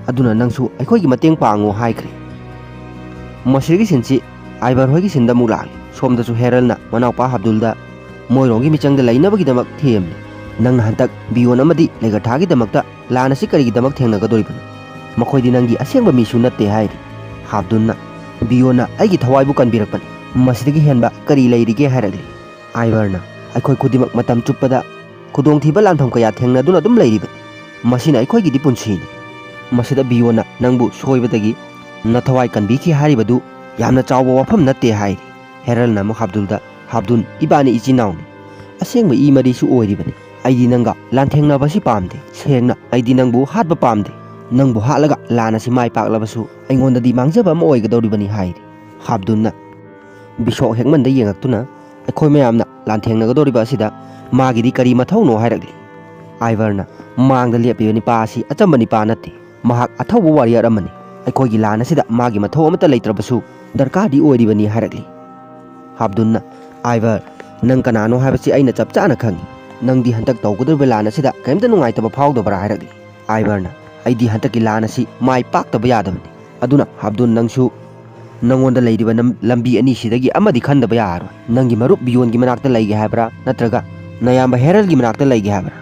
ꯑꯗꯨꯅ ꯅꯪꯁꯨ ꯑꯩꯈꯣꯏꯒꯤ ꯃꯇꯦꯡ ꯄꯥꯡꯉꯨ" ꯍꯥꯏꯈ꯭ꯔꯦ꯫ ꯃꯁꯤꯒꯤ ꯁꯤꯟꯁꯤ ꯑꯥꯏꯕꯔ ꯍꯣꯏꯒꯤ ꯁꯤꯟꯗ ꯑꯃꯨꯛ ꯂꯥꯛꯂꯤ꯫ ꯁꯣꯝꯗꯁꯨ ꯍꯦꯔꯜꯅ ꯃꯅꯥꯎꯄꯥ ꯑꯕꯗꯨꯜꯗ ꯃꯣꯏꯔꯣꯝꯒꯤ ꯃꯤꯆꯪꯗ ꯂꯩꯅꯕꯒꯤꯗꯃꯛ ꯊꯦꯝꯂꯤ꯫ "ꯅꯪꯅ ꯍꯟꯗꯛ ꯕꯤꯌꯣꯟ ꯑꯃꯗꯤ ꯂꯩꯒꯊꯥꯒꯤꯗꯃꯛꯇ ꯂꯥꯟ ꯑꯁꯤ ꯀꯔꯤꯒꯤꯗꯃꯛ ꯊꯦꯡꯅꯒꯗꯧꯔꯤꯕꯅꯣ? ꯃꯈꯣꯏꯗꯤ ꯅꯪꯒꯤ ꯑꯁꯦꯡꯕ ꯃꯤꯁꯨ ꯅꯠꯇꯦ ꯍꯥꯏꯔꯤ꯫ ꯍꯥꯞꯗꯨꯟꯅ, "ꯕꯤꯌꯣꯟꯅ ꯑꯩꯒꯤ ꯊꯋꯥꯏꯕꯨ ꯀꯟꯕꯤꯔꯛꯄꯅꯤ, ꯃꯁꯤꯗꯒꯤ ꯍꯦꯟꯕ ꯀꯔꯤ ꯂꯩꯔꯤꯒꯦ?" ꯍꯥꯏꯔꯛꯂꯤ꯫ ꯑꯥꯏꯚꯔꯅ, "ꯑꯩꯈꯣꯏ ꯈꯨꯗꯤꯡꯃꯛ ꯃꯇꯝ ꯆꯨꯞꯄꯗ ꯈꯨꯗꯣꯡꯊꯤꯕ ꯂꯥꯟꯐꯝ ꯀꯌꯥ ꯊꯦꯡꯅꯗꯨꯅ ꯑꯗꯨꯝ ꯂꯩꯔꯤꯕꯅꯤ꯫ ꯃꯁꯤꯅ ꯑꯩꯈꯣꯏꯒꯤꯗꯤ ꯄꯨꯟꯁꯤꯅꯤ꯫ ꯃꯁꯤꯗ ꯕꯤꯌꯣꯟꯅ ꯅꯪꯕꯨ ꯁꯣꯏꯕꯗꯒꯤ ꯅꯊꯋꯥꯏ ꯀꯟꯕꯤꯈꯤ ꯍꯥꯏꯔꯤꯕꯗꯨ ꯌꯥꯝꯅ ꯆꯥꯎꯕ ꯋꯥꯐꯝ ꯅꯠꯇꯦ" ꯍꯥꯏꯔꯤ꯫ ꯍꯦꯔꯜꯅ ꯑꯃꯨꯛ ꯍꯥꯞꯗꯨꯜꯗ, "ꯍꯥꯞꯗꯨꯟ, ꯏꯕꯥꯅꯤ ꯏꯆꯤꯟ ꯏꯅꯥꯎꯅꯤ, ꯑꯁꯦꯡꯕ ꯏ ꯃꯔꯤꯁꯨ ꯑꯣꯏꯔꯤꯕꯅꯤ꯫ ꯑꯩꯗꯤ ꯅꯪꯒ ꯂꯥꯟꯊꯦꯡꯅꯕꯁꯤ ꯄꯥꯝꯗꯦ꯫ ꯁꯦꯡꯅ, ꯑꯩꯗꯤ ꯅꯪꯕꯨ ꯍꯥꯠꯄ ꯄꯥꯝꯗꯦ꯫ ꯅꯪꯕꯨ ꯍꯥꯠꯂꯒ ꯂꯥꯟ ꯑꯁꯤ ꯃꯥꯏ ꯄꯥꯛꯂꯕꯁꯨ ꯑꯩꯉꯣꯟꯗꯗꯤ ꯃꯥꯡꯖꯕ ꯑꯃ ꯑꯣꯏꯒꯗꯧꯔꯤꯕꯅꯤ" ꯍꯥꯏꯔꯤ꯫ ꯍꯥꯞꯗꯨꯟꯅ ꯕꯤꯁꯣꯛ ꯍꯦꯛꯃꯟꯗ ꯌꯦꯡꯉꯛꯇꯨꯅ, "ꯑꯩꯈꯣꯏ ꯃꯌꯥꯝꯅ ꯂꯥꯟꯊꯦꯡꯅꯒꯗꯧꯔꯤꯕ ꯑꯁꯤꯗ ꯃꯥꯒꯤꯗꯤ ꯀꯔꯤ ꯃꯊꯧꯅꯣ?" ꯍꯥꯏꯔꯛꯂꯤ꯫ ꯑꯥꯏꯚꯔꯅ, "ꯃꯥꯡꯗ ꯂꯦꯞꯄꯤꯕ ꯅꯤꯄꯥ ꯑꯁꯤ ꯑꯆꯝꯕ ꯅꯤꯄꯥ ꯅꯠꯇꯦ꯫ ꯃꯍꯥꯛ ꯑꯊꯧꯕ ꯋꯥꯔꯤꯌꯔ ꯑꯃꯅꯤ꯫ ꯑꯩꯈꯣꯏꯒꯤ ꯂꯥꯟ ꯑꯁꯤꯗ ꯃꯥꯒꯤ ꯃꯊꯧ ꯑꯃꯠꯇ ꯂꯩꯇ꯭ꯔꯕꯁꯨ ꯗꯔꯀꯥꯔꯗꯤ ꯑꯣꯏꯔꯤꯕꯅꯤ" ꯍꯥꯏꯔꯛꯂꯤ꯫ ꯍꯥꯞꯗꯨꯟꯅ, "ꯑꯥꯏꯚꯔ, ꯅꯪ ꯀꯅꯥꯅꯣ ꯍꯥꯏꯕꯁꯤ ꯑꯩꯅ ꯆꯞ ꯆꯥꯅ ꯈꯪꯏ꯫ ꯅꯪꯗꯤ ꯍꯟꯗꯛ ꯇꯧꯒꯗꯧꯔꯤꯕ ꯂꯥꯟ ꯑꯁꯤꯗ ꯀꯔꯤꯝꯇ ꯅꯨꯡꯉꯥꯏꯇꯕ ꯐꯥꯎꯗꯕ꯭ꯔꯥ?" ꯍꯥꯏꯔꯛꯂꯤ꯫ ꯑꯥꯏꯚꯔꯅ, "ꯑꯩꯗꯤ ꯍꯟꯗꯛꯀꯤ ꯂꯥꯟ ꯑꯁꯤ ꯃꯥꯏ ꯄꯥꯛꯇꯕ ꯌꯥꯗꯕꯅꯤ꯫ ꯑꯗꯨꯅ ꯍꯥꯞꯗꯨꯟ, ꯅꯪꯁꯨ ꯅꯪꯉꯣꯟꯗ ꯂꯩꯔꯤꯕ ꯅꯝ-, ꯂꯝꯕꯤ ꯑꯅꯤꯁꯤꯗꯒꯤ ꯑꯃꯗꯤ ꯈꯟꯗꯕ ꯌꯥꯔꯔꯣꯏ꯫ ꯅꯪꯒꯤ ꯃꯔꯨꯞ ꯕꯤꯌꯣꯟꯒꯤ ꯃꯅꯥꯛꯇ ꯂꯩꯒꯦ ꯍꯥꯏꯕ꯭ꯔꯥ, ꯅꯠꯇ꯭ꯔꯒ ꯅꯌꯥꯝꯕ ꯍꯦꯔꯜꯒꯤ ꯃꯅꯥꯛꯇ ꯂꯩꯒꯦ ꯍꯥꯏꯕ꯭ꯔꯥ?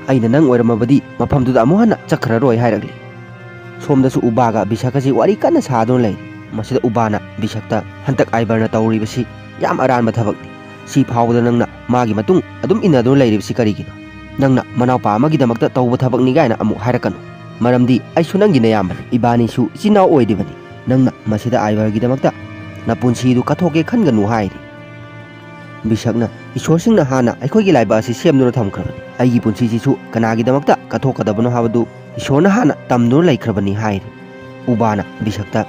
ꯑꯩꯅ ꯅꯪ ꯑꯣꯏꯔꯝꯃꯕꯗꯤ ꯃꯐꯝꯗꯨꯗ ꯑꯃꯨꯛ ꯍꯟꯅ ꯆꯠꯈ꯭ꯔꯔꯣꯏ" ꯍꯥꯏꯔꯛꯂꯤ꯫ ꯁꯣꯝꯗꯁꯨ ꯎꯕꯥꯒ ꯕꯤꯁꯛꯀꯁꯤ ꯋꯥꯔꯤ ꯀꯟꯅ ꯁꯥꯗꯨꯅ ꯂꯩꯔꯤ꯫ ꯃꯁꯤꯗ ꯎꯕꯥꯅ ꯕꯤꯁꯛꯇ, "ꯍꯟꯗꯛ ꯑꯥꯏꯚꯔꯅ ꯇꯧꯔꯤꯕꯁꯤ ꯌꯥꯝ ꯑꯔꯥꯟꯕ ꯊꯕꯛꯅꯤ꯫ ꯁꯤ ꯐꯥꯎꯕꯗ ꯅꯪꯅ ꯃꯥꯒꯤ ꯃꯇꯨꯡ ꯑꯗꯨꯝ ꯏꯟꯅꯗꯨꯅ ꯂꯩꯔꯤꯕꯁꯤ ꯀꯔꯤꯒꯤꯅꯣ? ꯅꯪꯅ ꯃꯅꯥꯎꯄꯥ ꯑꯃꯒꯤꯗꯃꯛꯇ ꯇꯧꯕ ꯊꯕꯛꯅꯤ ꯀꯥꯏꯅ ꯑꯃꯨꯛ ꯍꯥꯏꯔꯛꯀꯅꯨ꯫ ꯃꯔꯝꯗꯤ ꯑꯩꯁꯨ ꯅꯪꯒꯤ ꯅꯌꯥꯝꯕꯅꯤ꯫ ꯏꯕꯥꯅꯤꯁꯨ ꯏꯆꯤꯟ ꯏꯅꯥꯎ ꯑꯣꯏꯔꯤꯕꯅꯤ꯫ ꯅꯪꯅ ꯃꯁꯤꯗ ꯑꯥꯏꯚꯔꯒꯤꯗꯃꯛꯇ ꯅꯄꯨꯟꯁꯤꯗꯨ ꯀꯠꯊꯣꯛꯀꯦ ꯈꯟꯒꯅꯨ" ꯍꯥꯏꯔꯤ꯫ ꯕꯤꯁꯛꯅ, "ꯏꯁꯣꯔꯁꯤꯡꯅ ꯍꯥꯟꯅ ꯑꯩꯈꯣꯏꯒꯤ ꯂꯥꯏꯕꯛ ꯑꯁꯤ ꯁꯦꯝꯗꯨꯅ ꯊꯝꯈ꯭ꯔꯕꯅꯤ꯫ ꯑꯩꯒꯤ ꯄꯨꯟꯁꯤꯁꯤꯁꯨ ꯀꯅꯥꯒꯤꯗꯃꯛꯇ ꯀꯠꯊꯣꯛꯀꯗꯕꯅꯣ ꯍꯥꯏꯕꯗꯨ ꯏꯁꯣꯔꯅ ꯍꯥꯟꯅ ꯇꯝꯗꯨꯅ ꯂꯩꯈ꯭ꯔꯕꯅꯤ" ꯍꯥꯏꯔꯤ꯫ ꯎꯕꯥꯅ ꯕꯤꯁꯛꯇ,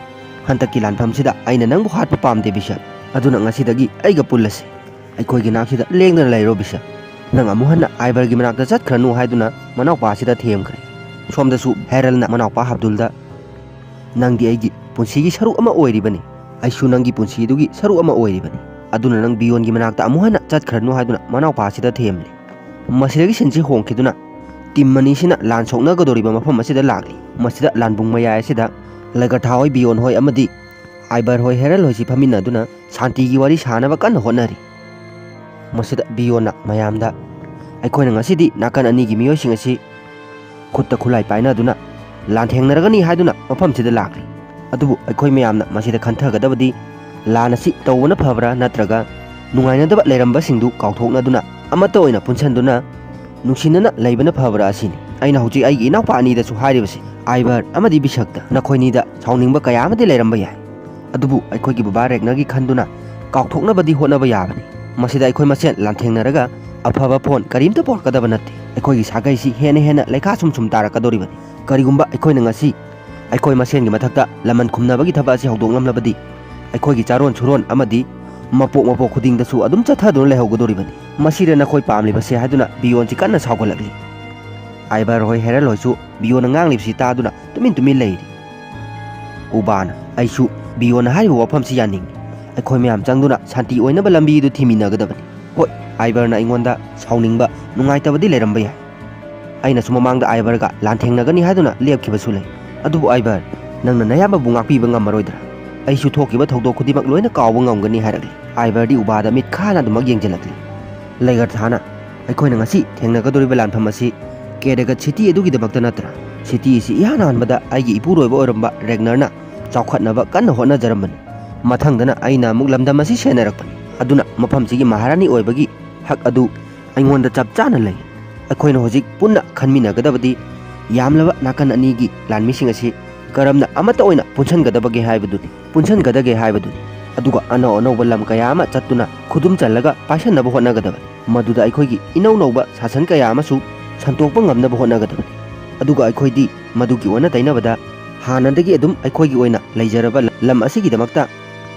"ꯍꯟꯗꯛꯀꯤ ꯂꯥꯟꯐꯝꯁꯤꯗ ꯑꯩꯅ ꯅꯪꯕꯨ ꯍꯥꯠꯄ ꯄꯥꯝꯗꯦ ꯕꯤꯁꯛ꯫ ꯑꯗꯨꯅ ꯉꯁꯤꯗꯒꯤ ꯑꯩꯒ ꯄꯨꯜꯂꯁꯤ꯫ ꯑꯩꯈꯣꯏꯒꯤ ꯅꯥꯛꯁꯤꯗ ꯂꯦꯡꯗꯅ ꯂꯩꯔꯣ ꯕꯤꯁꯛ꯫ ꯅꯪ ꯑꯃꯨꯛ ꯍꯟꯅ ꯑꯥꯏꯚꯔꯒꯤ ꯃꯅꯥꯛꯇ ꯆꯠꯈ꯭ꯔꯅꯨ" ꯍꯥꯏꯗꯨꯅ ꯃꯅꯥꯎꯄꯥꯁꯤꯗ ꯊꯦꯝꯈ꯭ꯔꯦ꯫ ꯁꯣꯝꯗꯁꯨ ꯍꯦꯔꯜꯅ ꯃꯅꯥꯎꯄꯥ ꯍꯥꯞꯗꯨꯜꯗ, "ꯅꯪꯗꯤ ꯑꯩꯒꯤ ꯄꯨꯟꯁꯤꯒꯤ ꯁꯔꯨꯛ ꯑꯃ ꯑꯣꯏꯔꯤꯕꯅꯤ꯫ ꯑꯩꯁꯨ ꯅꯪꯒꯤ ꯄꯨꯟꯁꯤꯗꯨꯒꯤ ꯁꯔꯨꯛ ꯑꯃ ꯑꯣꯏꯔꯤꯕꯅꯤ꯫ ꯑꯗꯨꯅ ꯅꯪ ꯕꯤꯌꯣꯟꯒꯤ ꯃꯅꯥꯛꯇ ꯑꯃꯨꯛ ꯍꯟꯅ ꯆꯠꯈ꯭ꯔꯅꯨ" ꯍꯥꯏꯗꯨꯅ ꯃꯅꯥꯎꯄꯥꯁꯤꯗ ꯊꯦꯝꯂꯤ꯫ ꯃꯁꯤꯗꯒꯤ ꯁꯤꯟꯁꯤ ꯍꯣꯡꯈꯤꯗꯨꯅ ꯇꯤꯝ ꯑꯅꯤꯁꯤꯅ ꯂꯥꯟ ꯁꯣꯛꯅꯒꯗꯧꯔꯤꯕ ꯃꯐꯝ ꯑꯁꯤꯗ ꯂꯥꯛꯂꯤ꯫ ꯃꯁꯤꯗ ꯂꯥꯟꯕꯨꯡ ꯃꯌꯥꯏ ꯑꯁꯤꯗ ꯂꯒꯊꯥ ꯍꯣꯏ, ꯕꯤꯌꯣꯟ ꯍꯣꯏ ꯑꯃꯗꯤ ꯑꯥꯏꯕꯔ ꯍꯣꯏ, ꯍꯦꯔꯜ ꯍꯣꯏꯁꯤ ꯐꯝꯃꯤꯟꯅꯗꯨꯅ ꯁꯥꯟꯇꯤꯒꯤ ꯋꯥꯔꯤ ꯁꯥꯅꯕ ꯀꯟꯅ ꯍꯣꯠꯅꯔꯤ꯫ ꯃꯁꯤꯗ ꯕꯤꯌꯣꯟꯅ ꯃꯌꯥꯝꯗ, "ꯑꯩꯈꯣꯏꯅ ꯉꯁꯤꯗꯤ ꯅꯥꯀꯟ ꯑꯅꯤꯒꯤ ꯃꯤꯑꯣꯏꯁꯤꯡ ꯑꯁꯤ ꯈꯨꯠꯇ ꯈꯨꯠꯂꯥꯏ ꯄꯥꯏꯅꯗꯨꯅ ꯂꯥꯟꯊꯦꯡꯅꯔꯒꯅꯤ ꯍꯥꯏꯗꯨꯅ ꯃꯐꯝꯁꯤꯗ ꯂꯥꯛꯂꯤ꯫ ꯑꯗꯨꯕꯨ ꯑꯩꯈꯣꯏ ꯃꯌꯥꯝꯅ ꯃꯁꯤꯗ ꯈꯟꯊꯒꯗꯕꯗꯤ, ꯂꯥꯟ ꯑꯁꯤ ꯇꯧꯕꯅ ꯐꯕ꯭ꯔꯥ ꯅꯠꯇ꯭ꯔꯒ ꯅꯨꯡꯉꯥꯏꯅꯗꯕ ꯂꯩꯔꯝꯕꯁꯤꯡꯗꯨ ꯀꯥꯎꯊꯣꯛꯅꯗꯨꯅ ꯑꯃꯠꯇ ꯑꯣꯏꯅ ꯄꯨꯟꯁꯤꯟꯗꯨꯅ ꯅꯨꯡꯁꯤꯅꯅ ꯂꯩꯕꯅ ꯐꯕ꯭ꯔꯥ ꯑꯁꯤꯅꯤ꯫ ꯑꯩꯅ ꯍꯧꯖꯤꯛ ꯑꯩꯒꯤ ꯏꯅꯥꯎꯄꯥ ꯑꯅꯤꯗꯁꯨ ꯍꯥꯏꯔꯤꯕꯁꯤ, ꯑꯥꯏꯕꯔ ꯑꯃꯗꯤ ꯕꯤꯁꯛꯇ, ꯅꯈꯣꯏꯅꯤꯗ ꯁꯥꯎꯅꯤꯡꯕ ꯀꯌꯥ ꯑꯃꯗꯤ ꯂꯩꯔꯝꯕ ꯌꯥꯏ, ꯑꯗꯨꯕꯨ ꯑꯩꯈꯣꯏꯒꯤ ꯕꯕꯥ ꯔꯦꯒꯅꯔꯒꯤ ꯈꯟꯗꯨꯅ ꯀꯥꯎꯊꯣꯛꯅꯕꯗꯤ ꯍꯣꯠꯅꯕ ꯌꯥꯕꯅꯤ꯫ ꯃꯁꯤꯗ ꯑꯩꯈꯣꯏ ꯃꯁꯦꯟ ꯂꯥꯟꯊꯦꯡꯅꯔꯒ ꯑꯐꯕ ꯐꯣꯟ ꯀꯔꯤꯝꯇ ꯄꯣꯔꯛꯀꯗꯕ ꯅꯠꯇꯦ꯫ ꯑꯩꯈꯣꯏꯒꯤ ꯁꯥꯒꯩꯁꯤ ꯍꯦꯟꯅ ꯍꯦꯟꯅ ꯂꯩꯈꯥ ꯁꯨꯝ ꯁꯨꯝ ꯇꯥꯔꯛꯀꯗꯧꯔꯤꯕꯅꯤ꯫ ꯀꯔꯤꯒꯨꯝꯕ ꯑꯩꯈꯣꯏꯅ ꯉꯁꯤ ꯑꯩꯈꯣꯏ ꯃꯁꯦꯟꯒꯤ ꯃꯊꯛꯇ ꯂꯃꯟ ꯈꯨꯝꯅꯕꯒꯤ ꯊꯕꯛ ꯑꯁꯤ ꯍꯧꯗꯣꯛꯂꯝꯂꯕꯗꯤ, ꯑꯩꯈꯣꯏꯒꯤ ꯆꯥꯔꯣꯟ ꯁꯨꯔꯣꯟ ꯑꯃꯗꯤ ꯃꯄꯣꯛ ꯃꯄꯣꯛ ꯈꯨꯗꯤꯡꯗꯁꯨ ꯑꯗꯨꯝ ꯆꯠꯊꯗꯨꯅ ꯂꯩꯍꯧꯒꯗꯧꯔꯤꯕꯅꯤ꯫ ꯃꯁꯤꯗ ꯅꯈꯣꯏ ꯄꯥꯝꯂꯤꯕꯁꯦ ꯍꯥꯏꯗꯨꯅ ꯕꯤꯌꯣꯟꯁꯤ ꯀꯟꯅ ꯁꯥꯎꯒꯠꯂꯛꯂꯤ꯫ ꯑꯥꯏꯕꯔ ꯍꯣꯏ, ꯍꯦꯔꯜ ꯍꯣꯏꯁꯨ ꯕꯤꯌꯣꯟꯅ ꯉꯥꯡꯂꯤꯕꯁꯤ ꯇꯥꯗꯨꯅ ꯇꯨꯃꯤꯟ ꯇꯨꯃꯤꯟ ꯂꯩꯔꯤ꯫ ꯎꯕꯥꯅ, ꯑꯩꯁꯨ ꯕꯤꯌꯣꯟꯅ ꯍꯥꯏꯔꯤꯕ ꯋꯥꯐꯝꯁꯤ ꯌꯥꯅꯤꯡꯏ꯫ ꯑꯩꯈꯣꯏ ꯃꯌꯥꯝ ꯆꯪꯗꯨꯅ ꯁꯥꯟꯇꯤ ꯑꯣꯏꯅꯕ ꯂꯝꯕꯤ ꯑꯗꯨ ꯊꯤꯃꯤꯟꯅꯒꯗꯕꯅꯤ꯫ ꯍꯣꯏ, ꯑꯥꯏꯕꯔꯅ ꯑꯩꯉꯣꯟꯗ ꯁꯥꯎꯅꯤꯡꯕ, ꯅꯨꯡꯉꯥꯏꯇꯕꯗꯤ ꯂꯩꯔꯝꯕ ꯌꯥꯏ꯫ ꯑꯩꯅꯁꯨ ꯃꯃꯥꯡꯗ ꯑꯥꯏꯕꯔꯒ ꯂꯥꯟꯊꯦꯡꯅꯒꯅꯤ ꯍꯥꯏꯗꯨꯅ ꯂꯦꯞꯈꯤꯕꯁꯨ ꯂꯩ꯫ ꯑꯗꯨꯕꯨ ꯑꯥꯏꯕꯔ, ꯅꯪꯅ ꯅꯌꯥꯝꯕꯕꯨ ꯉꯥꯛꯄꯤꯕ ꯉꯝꯃꯔꯣꯏꯗ꯭ꯔꯥ? ꯑꯩꯁꯨ ꯊꯣꯛꯈꯤꯕ ꯊꯧꯗꯣꯛ ꯈꯨꯗꯤꯡꯃꯛ ꯂꯣꯏꯅ ꯀꯥꯎꯕ ꯉꯝꯒꯅꯤ ꯍꯥꯏꯔꯛꯂꯤ꯫ ꯑꯥꯏꯕꯔꯗꯤ ꯎꯕꯥꯗ ꯃꯤꯠ ꯈꯥꯅ ꯑꯗꯨꯃꯛ ꯌꯦꯡꯁꯤꯜꯂꯛꯂꯤ꯫ ꯂꯩꯒꯔꯊꯥꯅ, ꯑꯩꯈꯣꯏꯅ ꯉꯁꯤ ꯊꯦꯡꯅꯒꯗꯧꯔꯤꯕ ꯂꯥꯟꯐꯝ ꯑꯁꯤ ꯀꯦꯔꯦꯒꯠ ꯁꯤꯇꯤ ꯑꯗꯨꯒꯤꯗꯃꯛꯇ ꯅꯠꯇ꯭ꯔꯥ? ꯁꯤꯇꯤ ꯑꯁꯤ ꯏꯍꯥꯟ ꯍꯥꯟꯕꯗ ꯑꯩꯒꯤ ꯏꯄꯨꯔꯣꯏꯕ ꯑꯣꯏꯔꯝꯕ ꯔꯦꯒꯅꯔꯅ ꯆꯥꯎꯈꯠꯅꯕ ꯀꯟꯅ ꯍꯣꯠꯅꯖꯔꯝꯕꯅꯤ꯫ ꯃꯊꯪꯗꯅ ꯑꯩꯅ ꯑꯃꯨꯛ ꯂꯝꯗꯝ ꯑꯁꯤ ꯁꯦꯟꯅꯔꯛꯄꯅꯤ꯫ ꯑꯗꯨꯅ ꯃꯐꯝꯁꯤꯒꯤ ꯃꯍꯥꯔꯥꯅꯤ ꯑꯣꯏꯕꯒꯤ ꯍꯛ ꯑꯗꯨ ꯑꯩꯉꯣꯟꯗ ꯆꯞ ꯆꯥꯅ ꯂꯩ꯫ ꯑꯩꯈꯣꯏꯅ ꯍꯧꯖꯤꯛ ꯄꯨꯟꯅ ꯈꯟꯃꯤꯟꯅꯒꯗꯕꯗꯤ ꯌꯥꯝꯂꯕ ꯅꯥꯀꯟ ꯑꯅꯤꯒꯤ ꯂꯥꯟꯃꯤꯁꯤꯡ ꯑꯁꯤ ꯀꯔꯝꯅ ꯑꯃꯠꯇ ꯑꯣꯏꯅ ꯄꯨꯟꯁꯤꯟꯒꯗꯕꯒꯦ ꯍꯥꯏꯕꯗꯨꯅꯤ, ꯄꯨꯟꯁꯤꯟꯒꯗꯒꯦ ꯍꯥꯏꯕꯗꯨꯅꯤ꯫ ꯑꯗꯨꯒ ꯑꯅꯧ ꯑꯅꯧꯕ ꯂꯝ ꯀꯌꯥ ꯑꯃ ꯆꯠꯇꯨꯅ ꯈꯨꯗꯨꯝ ꯆꯜꯂꯒ ꯄꯥꯏꯁꯟꯅꯕ ꯍꯣꯠꯅꯒꯗꯕꯅꯤ꯫ ꯃꯗꯨꯗ ꯑꯩꯈꯣꯏꯒꯤ ꯏꯅꯧ ꯅꯧꯕ ꯁꯥꯁꯟ ꯀꯌꯥ ꯑꯃꯁꯨ ꯁꯟꯇꯣꯛꯄ ꯉꯝꯅꯕ ꯍꯣꯠꯅꯒꯗꯕꯅꯤ꯫ ꯑꯗꯨꯒ ꯑꯩꯈꯣꯏꯗꯤ ꯃꯗꯨꯒꯤ ꯑꯣꯟꯅ ꯇꯩꯅꯕꯗ ꯍꯥꯟꯅꯗꯒꯤ ꯑꯗꯨꯝ ꯑꯩꯈꯣꯏꯒꯤ ꯑꯣꯏꯅ ꯂꯩꯖꯔꯕ ꯂꯝ ꯑꯁꯤꯒꯤꯗꯃꯛꯇ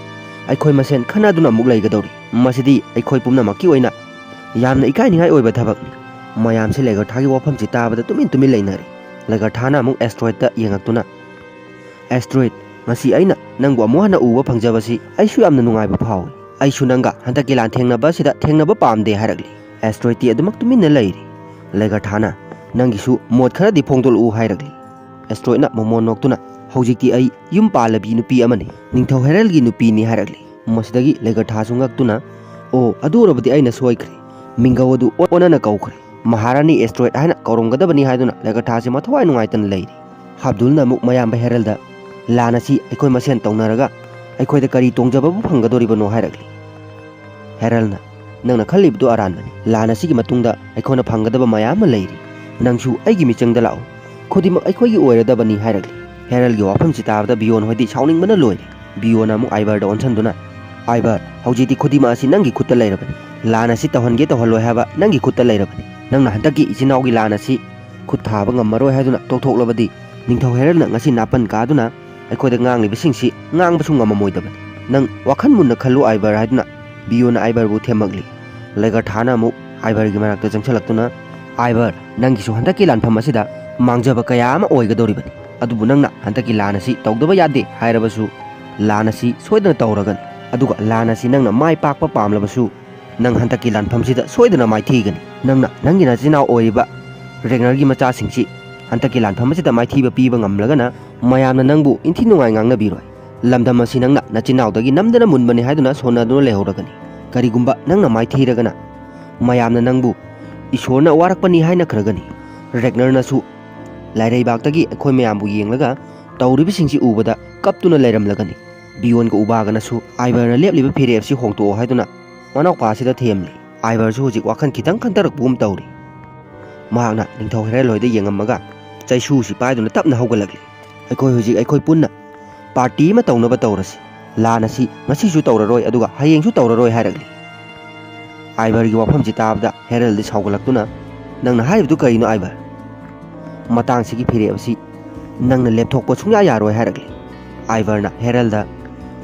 ꯑꯩꯈꯣꯏ ꯃꯁꯦꯟ ꯈꯟꯅꯗꯨꯅ ꯑꯃꯨꯛ ꯂꯩꯒꯗꯧꯔꯤ꯫ ꯃꯁꯤꯗꯤ ꯑꯩꯈꯣꯏ ꯄꯨꯝꯅꯃꯛꯀꯤ ꯑꯣꯏꯅ ꯌꯥꯝꯅ ꯏꯀꯥꯏꯅꯤꯡꯉꯥꯏ ꯑꯣꯏꯕ ꯊꯕꯛꯅꯤ꯫ ꯃꯌꯥꯝꯁꯦ ꯂꯩꯒꯔꯊꯥꯒꯤ ꯋꯥꯐꯝꯁꯤ ꯇꯥꯕꯗ ꯇꯨꯃꯤꯟ ꯇꯨꯃꯤꯟ ꯂꯩꯅꯔꯦ꯫ ꯂꯩꯒꯔꯊꯥꯅ ꯑꯃꯨꯛ ꯑꯦꯁꯇ꯭ꯔꯣꯏꯗꯇ ꯌꯦꯡꯉꯛꯇꯨꯅ, "ꯑꯦꯁꯇ꯭ꯔꯣꯏꯗ, ꯉꯁꯤ ꯑꯩꯅ ꯅꯪꯕꯨ ꯑꯃꯨꯛ ꯍꯟꯅ ꯎꯕ ꯐꯪꯖꯕꯁꯤ ꯑꯩꯁꯨ ꯌꯥꯝꯅ ꯅꯨꯡꯉꯥꯏꯕ ꯐꯥꯎꯏ꯫ ꯑꯩꯁꯨ ꯅꯪꯒ ꯍꯟꯗꯛꯀꯤ ꯂꯥꯟꯊꯦꯡꯅꯕ ꯑꯁꯤꯗ ꯊꯦꯡꯅꯕ ꯄꯥꯝꯗꯦ" ꯍꯥꯏꯔꯛꯂꯤ꯫ ꯑꯦꯁꯇ꯭ꯔꯣꯏꯗꯇꯤ ꯑꯗꯨꯃꯛ ꯇꯨꯃꯤꯟꯅ ꯂꯩꯔꯤ꯫ ꯂꯩꯒꯔꯊꯥꯅ, "ꯅꯪꯒꯤꯁꯨ ꯃꯣꯠ ꯈꯔꯗꯤ ꯐꯣꯡꯗꯣꯛꯂꯛꯎ" ꯍꯥꯏꯔꯛꯂꯤ꯫ ꯑꯦꯁꯇ꯭ꯔꯣꯏꯗꯅ ꯃꯣꯃꯣꯟ ꯅꯣꯛꯇꯨꯅ, "ꯍꯧꯖꯤꯛꯇꯤ ꯑꯩ ꯌꯨꯝ ꯄꯥꯜꯂꯕꯤ ꯅꯨꯄꯤ ꯑꯃꯅꯤ, ꯅꯤꯡꯊꯧ ꯍꯦꯔꯜꯒꯤ ꯅꯨꯄꯤꯅꯤ" ꯍꯥꯏꯔꯛꯂꯤ꯫ ꯃꯁꯤꯗꯒꯤ ꯂꯩꯒꯔꯊꯥꯁꯨ ꯉꯛꯇꯨꯅ, "ꯑꯣ, ꯑꯗꯨ ꯑꯣꯏꯔꯕꯗꯤ ꯑꯩꯅ ꯁꯣꯏꯈ꯭ꯔꯦ꯫ ꯃꯤꯡꯒꯧ ꯑꯗꯨ ꯑꯣꯟꯅꯅ ꯀꯧꯈ꯭ꯔꯦ꯫ ꯃꯍꯥꯔꯥꯅꯤ ꯑꯦꯁꯇ꯭ꯔꯣꯏꯗ ꯍꯥꯏꯅ ꯀꯧꯔꯝꯒꯗꯕꯅꯤ" ꯍꯥꯏꯗꯨꯅ ꯂꯩꯒꯔꯊꯥꯁꯦ ꯃꯊꯋꯥꯏ ꯅꯨꯡꯉꯥꯏꯇꯅ ꯂꯩꯔꯤ꯫ ꯑꯕꯗꯨꯜꯅ ꯑꯃꯨꯛ ꯃꯌꯥꯝꯕ ꯍꯦꯔꯜꯗ, "ꯂꯥꯟ ꯑꯁꯤ ꯑꯩꯈꯣꯏ ꯃꯁꯦꯟ ꯇꯧꯅꯔꯒ ꯑꯩꯈꯣꯏꯗ ꯀꯔꯤ ꯇꯣꯡꯖꯕꯕꯨ ꯐꯪꯒꯗꯣꯔꯤꯕꯅꯣ?" ꯍꯥꯏꯔꯛꯂꯤ꯫ ꯍꯦꯔꯜꯅ, "ꯅꯪꯅ ꯈꯜꯂꯤꯕꯗꯨ ꯑꯔꯥꯟꯕꯅꯤ꯫ ꯂꯥꯟ ꯑꯁꯤꯒꯤ ꯃꯇꯨꯡꯗ ꯑꯩꯈꯣꯏꯅ ꯐꯪꯒꯗꯕ ꯃꯌꯥꯝ ꯑꯃ ꯂꯩꯔꯤ꯫ ꯅꯪꯁꯨ ꯑꯩꯒꯤ ꯃꯤꯆꯪꯗ ꯂꯥꯛꯎ꯫ ꯈꯨꯗꯤꯡꯃꯛ ꯑꯩꯈꯣꯏꯒꯤ ꯑꯣꯏꯔꯗꯕꯅꯤ" ꯍꯥꯏꯔꯛꯂꯤ꯫ ꯍꯦꯔꯜꯒꯤ ꯋꯥꯐꯝꯁꯤ ꯇꯥꯕꯗ ꯕꯤꯌꯣꯟ ꯍꯣꯏꯗꯤ ꯁꯥꯎꯅꯤꯡꯕꯅ ꯂꯣꯏꯔꯦ꯫ ꯕꯤꯌꯣꯟꯅ ꯑꯃꯨꯛ ꯑꯥꯏꯕꯔꯗ ꯑꯣꯟꯁꯤꯟꯗꯨꯅ, "ꯑꯥꯏꯕꯔ, ꯍꯧꯖꯤꯛꯇꯤ ꯈꯨꯗꯤꯡꯃꯛ ꯑꯁꯤ ꯅꯪꯒꯤ ꯈꯨꯠꯇ ꯂꯩꯔꯕꯅꯤ꯫ ꯂꯥꯟ ꯑꯁꯤ ꯇꯧꯍꯟꯒꯦ ꯇꯧꯍꯜꯂꯣꯏ ꯍꯥꯏꯕ ꯅꯪꯒꯤ ꯈꯨꯠꯇ ꯂꯩꯔꯕꯅꯤ꯫ ꯅꯪꯅ ꯍꯟꯗꯛꯀꯤ ꯏꯆꯤꯟ ꯏꯅꯥꯎꯒꯤ ꯂꯥꯟ ꯑꯁꯤ ꯈꯨꯠ ꯊꯥꯕ ꯉꯝꯃꯔꯣꯏ ꯍꯥꯏꯗꯨꯅ ꯇꯣꯛꯊꯣꯛꯂꯕꯗꯤ, ꯅꯤꯡꯊꯧ ꯍꯦꯔꯜꯅ ꯉꯁꯤ ꯅꯥꯄꯟ ꯀꯥꯗꯨꯅ ꯑꯩꯈꯣꯏꯗ ꯉꯥꯡꯂꯤꯕꯁꯤꯡꯁꯤ ꯉꯥꯡꯕꯁꯨ ꯉꯝꯃꯝꯃꯣꯏꯗꯕꯅꯤ꯫ ꯅꯪ ꯋꯥꯈꯜ ꯃꯨꯟꯅ ꯈꯜꯂꯨ, ꯑꯥꯏꯕꯔ" ꯍꯥꯏꯗꯨꯅ ꯕꯤꯌꯣꯟꯅ ꯑꯥꯏꯕꯔꯕꯨ ꯊꯦꯝꯃꯛꯂꯤ꯫ ꯂꯩꯒꯔꯊꯥꯅ ꯑꯃꯨꯛ ꯑꯥꯏꯕꯔꯒꯤ ꯃꯅꯥꯛꯇ ꯆꯪꯁꯤꯜꯂꯛꯇꯨꯅ, "ꯑꯥꯏꯕꯔ, ꯅꯪꯒꯤꯁꯨ ꯍꯟꯗꯛꯀꯤ ꯂꯥꯟꯐꯝ ꯑꯁꯤꯗ ꯃꯥꯡꯖꯕ ꯀꯌꯥ ꯑꯃ ꯑꯣꯏꯒꯗꯧꯔꯤꯕꯅꯤ꯫ ꯑꯗꯨꯕꯨ ꯅꯪꯅ ꯍꯟꯗꯛꯀꯤ ꯂꯥꯟ ꯑꯁꯤ ꯇꯧꯗꯕ ꯌꯥꯗꯦ ꯍꯥꯏꯔꯕꯁꯨ, ꯂꯥꯟ ꯑꯁꯤ ꯁꯣꯏꯗꯅ ꯇꯧꯔꯒꯅꯤ꯫ ꯑꯗꯨꯒ ꯂꯥꯟ ꯑꯁꯤ ꯅꯪꯅ ꯃꯥꯏ ꯄꯥꯛꯄ ꯄꯥꯝꯂꯕꯁꯨ, ꯅꯪ ꯍꯟꯗꯛꯀꯤ ꯂꯥꯟꯐꯝꯁꯤꯗ ꯁꯣꯏꯗꯅ ꯃꯥꯏꯊꯤꯒꯅꯤ꯫ ꯅꯪꯅ ꯅꯪꯒꯤ ꯅꯆꯤꯟꯅꯥꯎ ꯑꯣꯏꯔꯤꯕ ꯔꯦꯒꯅꯔꯒꯤ ꯃꯆꯥꯁꯤꯡꯁꯤ ꯍꯟꯗꯛꯀꯤ ꯂꯥꯟꯐꯝ ꯑꯁꯤꯗ ꯃꯥꯏꯊꯤꯕ ꯄꯤꯕ ꯉꯝꯂꯒꯅ, ꯃꯌꯥꯝꯅ ꯅꯪꯕꯨ ꯏꯟꯊꯤ ꯅꯨꯡꯉꯥꯏ ꯉꯥꯡꯅꯕꯤꯔꯣꯏ꯫ ꯂꯝꯗꯝ ꯑꯁꯤ ꯅꯪꯅ ꯅꯆꯤꯟꯅꯥꯎꯗꯒꯤ ꯅꯝꯗꯅ ꯃꯨꯟꯕꯅꯤ ꯍꯥꯏꯗꯨꯅ ꯁꯣꯟꯅꯗꯨꯅ ꯂꯩꯍꯧꯔꯒꯅꯤ꯫ ꯀꯔꯤꯒꯨꯝꯕ ꯅꯪꯅ ꯃꯥꯏꯊꯤꯔꯒꯅ, ꯃꯌꯥꯝꯅ ꯅꯪꯕꯨ ꯏꯁꯣꯔꯅ ꯋꯥꯔꯛꯄꯅꯤ ꯍꯥꯏꯅꯈ꯭ꯔꯒꯅꯤ꯫ ꯔꯦꯒꯅꯔꯅꯁꯨ ꯂꯥꯏꯔꯩꯕꯥꯛꯇꯒꯤ ꯑꯩꯈꯣꯏ ꯃꯌꯥꯝꯕꯨ ꯌꯦꯡꯂꯒ ꯇꯧꯔꯤꯕꯁꯤꯡꯁꯤ ꯎꯕꯗ ꯀꯞꯇꯨꯅ ꯂꯩꯔꯝꯂꯒꯅꯤ꯫" ꯕꯤꯌꯣꯟꯒ ꯎꯕꯥꯒꯅꯁꯨ ꯑꯥꯏꯕꯔꯅ ꯂꯦꯞꯂꯤꯕ ꯐꯤꯔꯦꯞ ꯑꯁꯤ ꯍꯣꯡꯗꯣꯛꯑꯣ ꯍꯥꯏꯗꯨꯅ ꯃꯅꯥꯎꯄꯥꯁꯤꯗ ꯊꯦꯝꯂꯤ꯫ ꯑꯥꯏꯕꯔꯁꯨ ꯍꯧꯖꯤꯛ ꯋꯥꯈꯜ ꯈꯤꯇꯪ ꯈꯟꯊꯔꯛꯄꯒꯨꯝ ꯇꯧꯔꯤ꯫ ꯃꯍꯥꯛꯅ ꯅꯤꯡꯊꯧ ꯍꯦꯔꯜ ꯍꯣꯏꯗ ꯌꯦꯡꯉꯝꯃꯒ ꯆꯩꯁꯨꯁꯤ ꯄꯥꯏꯗꯨꯅ ꯇꯞꯅ ꯍꯧꯒꯠꯂꯛꯂꯤ꯫ "ꯑꯩꯈꯣꯏ ꯍꯧꯖꯤꯛ ꯑꯩꯈꯣꯏ ꯄꯨꯟꯅ ꯄꯥꯔꯇꯤ ꯑꯃ ꯇꯧꯅꯕ ꯇꯧꯔꯁꯤ꯫ ꯂꯥꯟ ꯑꯁꯤ ꯉꯁꯤꯁꯨ ꯇꯧꯔꯔꯣꯏ, ꯑꯗꯨꯒ ꯍꯌꯦꯡꯁꯨ ꯇꯧꯔꯔꯣꯏ" ꯍꯥꯏꯔꯛꯂꯤ꯫ ꯑꯥꯏꯕꯔꯒꯤ ꯋꯥꯐꯝꯁꯤ ꯇꯥꯕꯗ ꯍꯦꯔꯜꯗꯤ ꯁꯥꯎꯒꯠꯂꯛꯇꯨꯅ, "ꯅꯪꯅ ꯍꯥꯏꯔꯤꯕꯗꯨ ꯀꯔꯤꯅꯣ, ꯑꯥꯏꯕꯔ? ꯃꯇꯥꯡꯁꯤꯒꯤ ꯐꯤꯔꯦꯞ ꯑꯁꯤ ꯅꯪꯅ ꯂꯦꯞꯊꯣꯛꯄ ꯁꯨꯡꯌꯥ ꯌꯥꯔꯣꯏ" ꯍꯥꯏꯔꯛꯂꯤ꯫ ꯑꯥꯏꯕꯔꯅ ꯍꯦꯔꯜꯗ,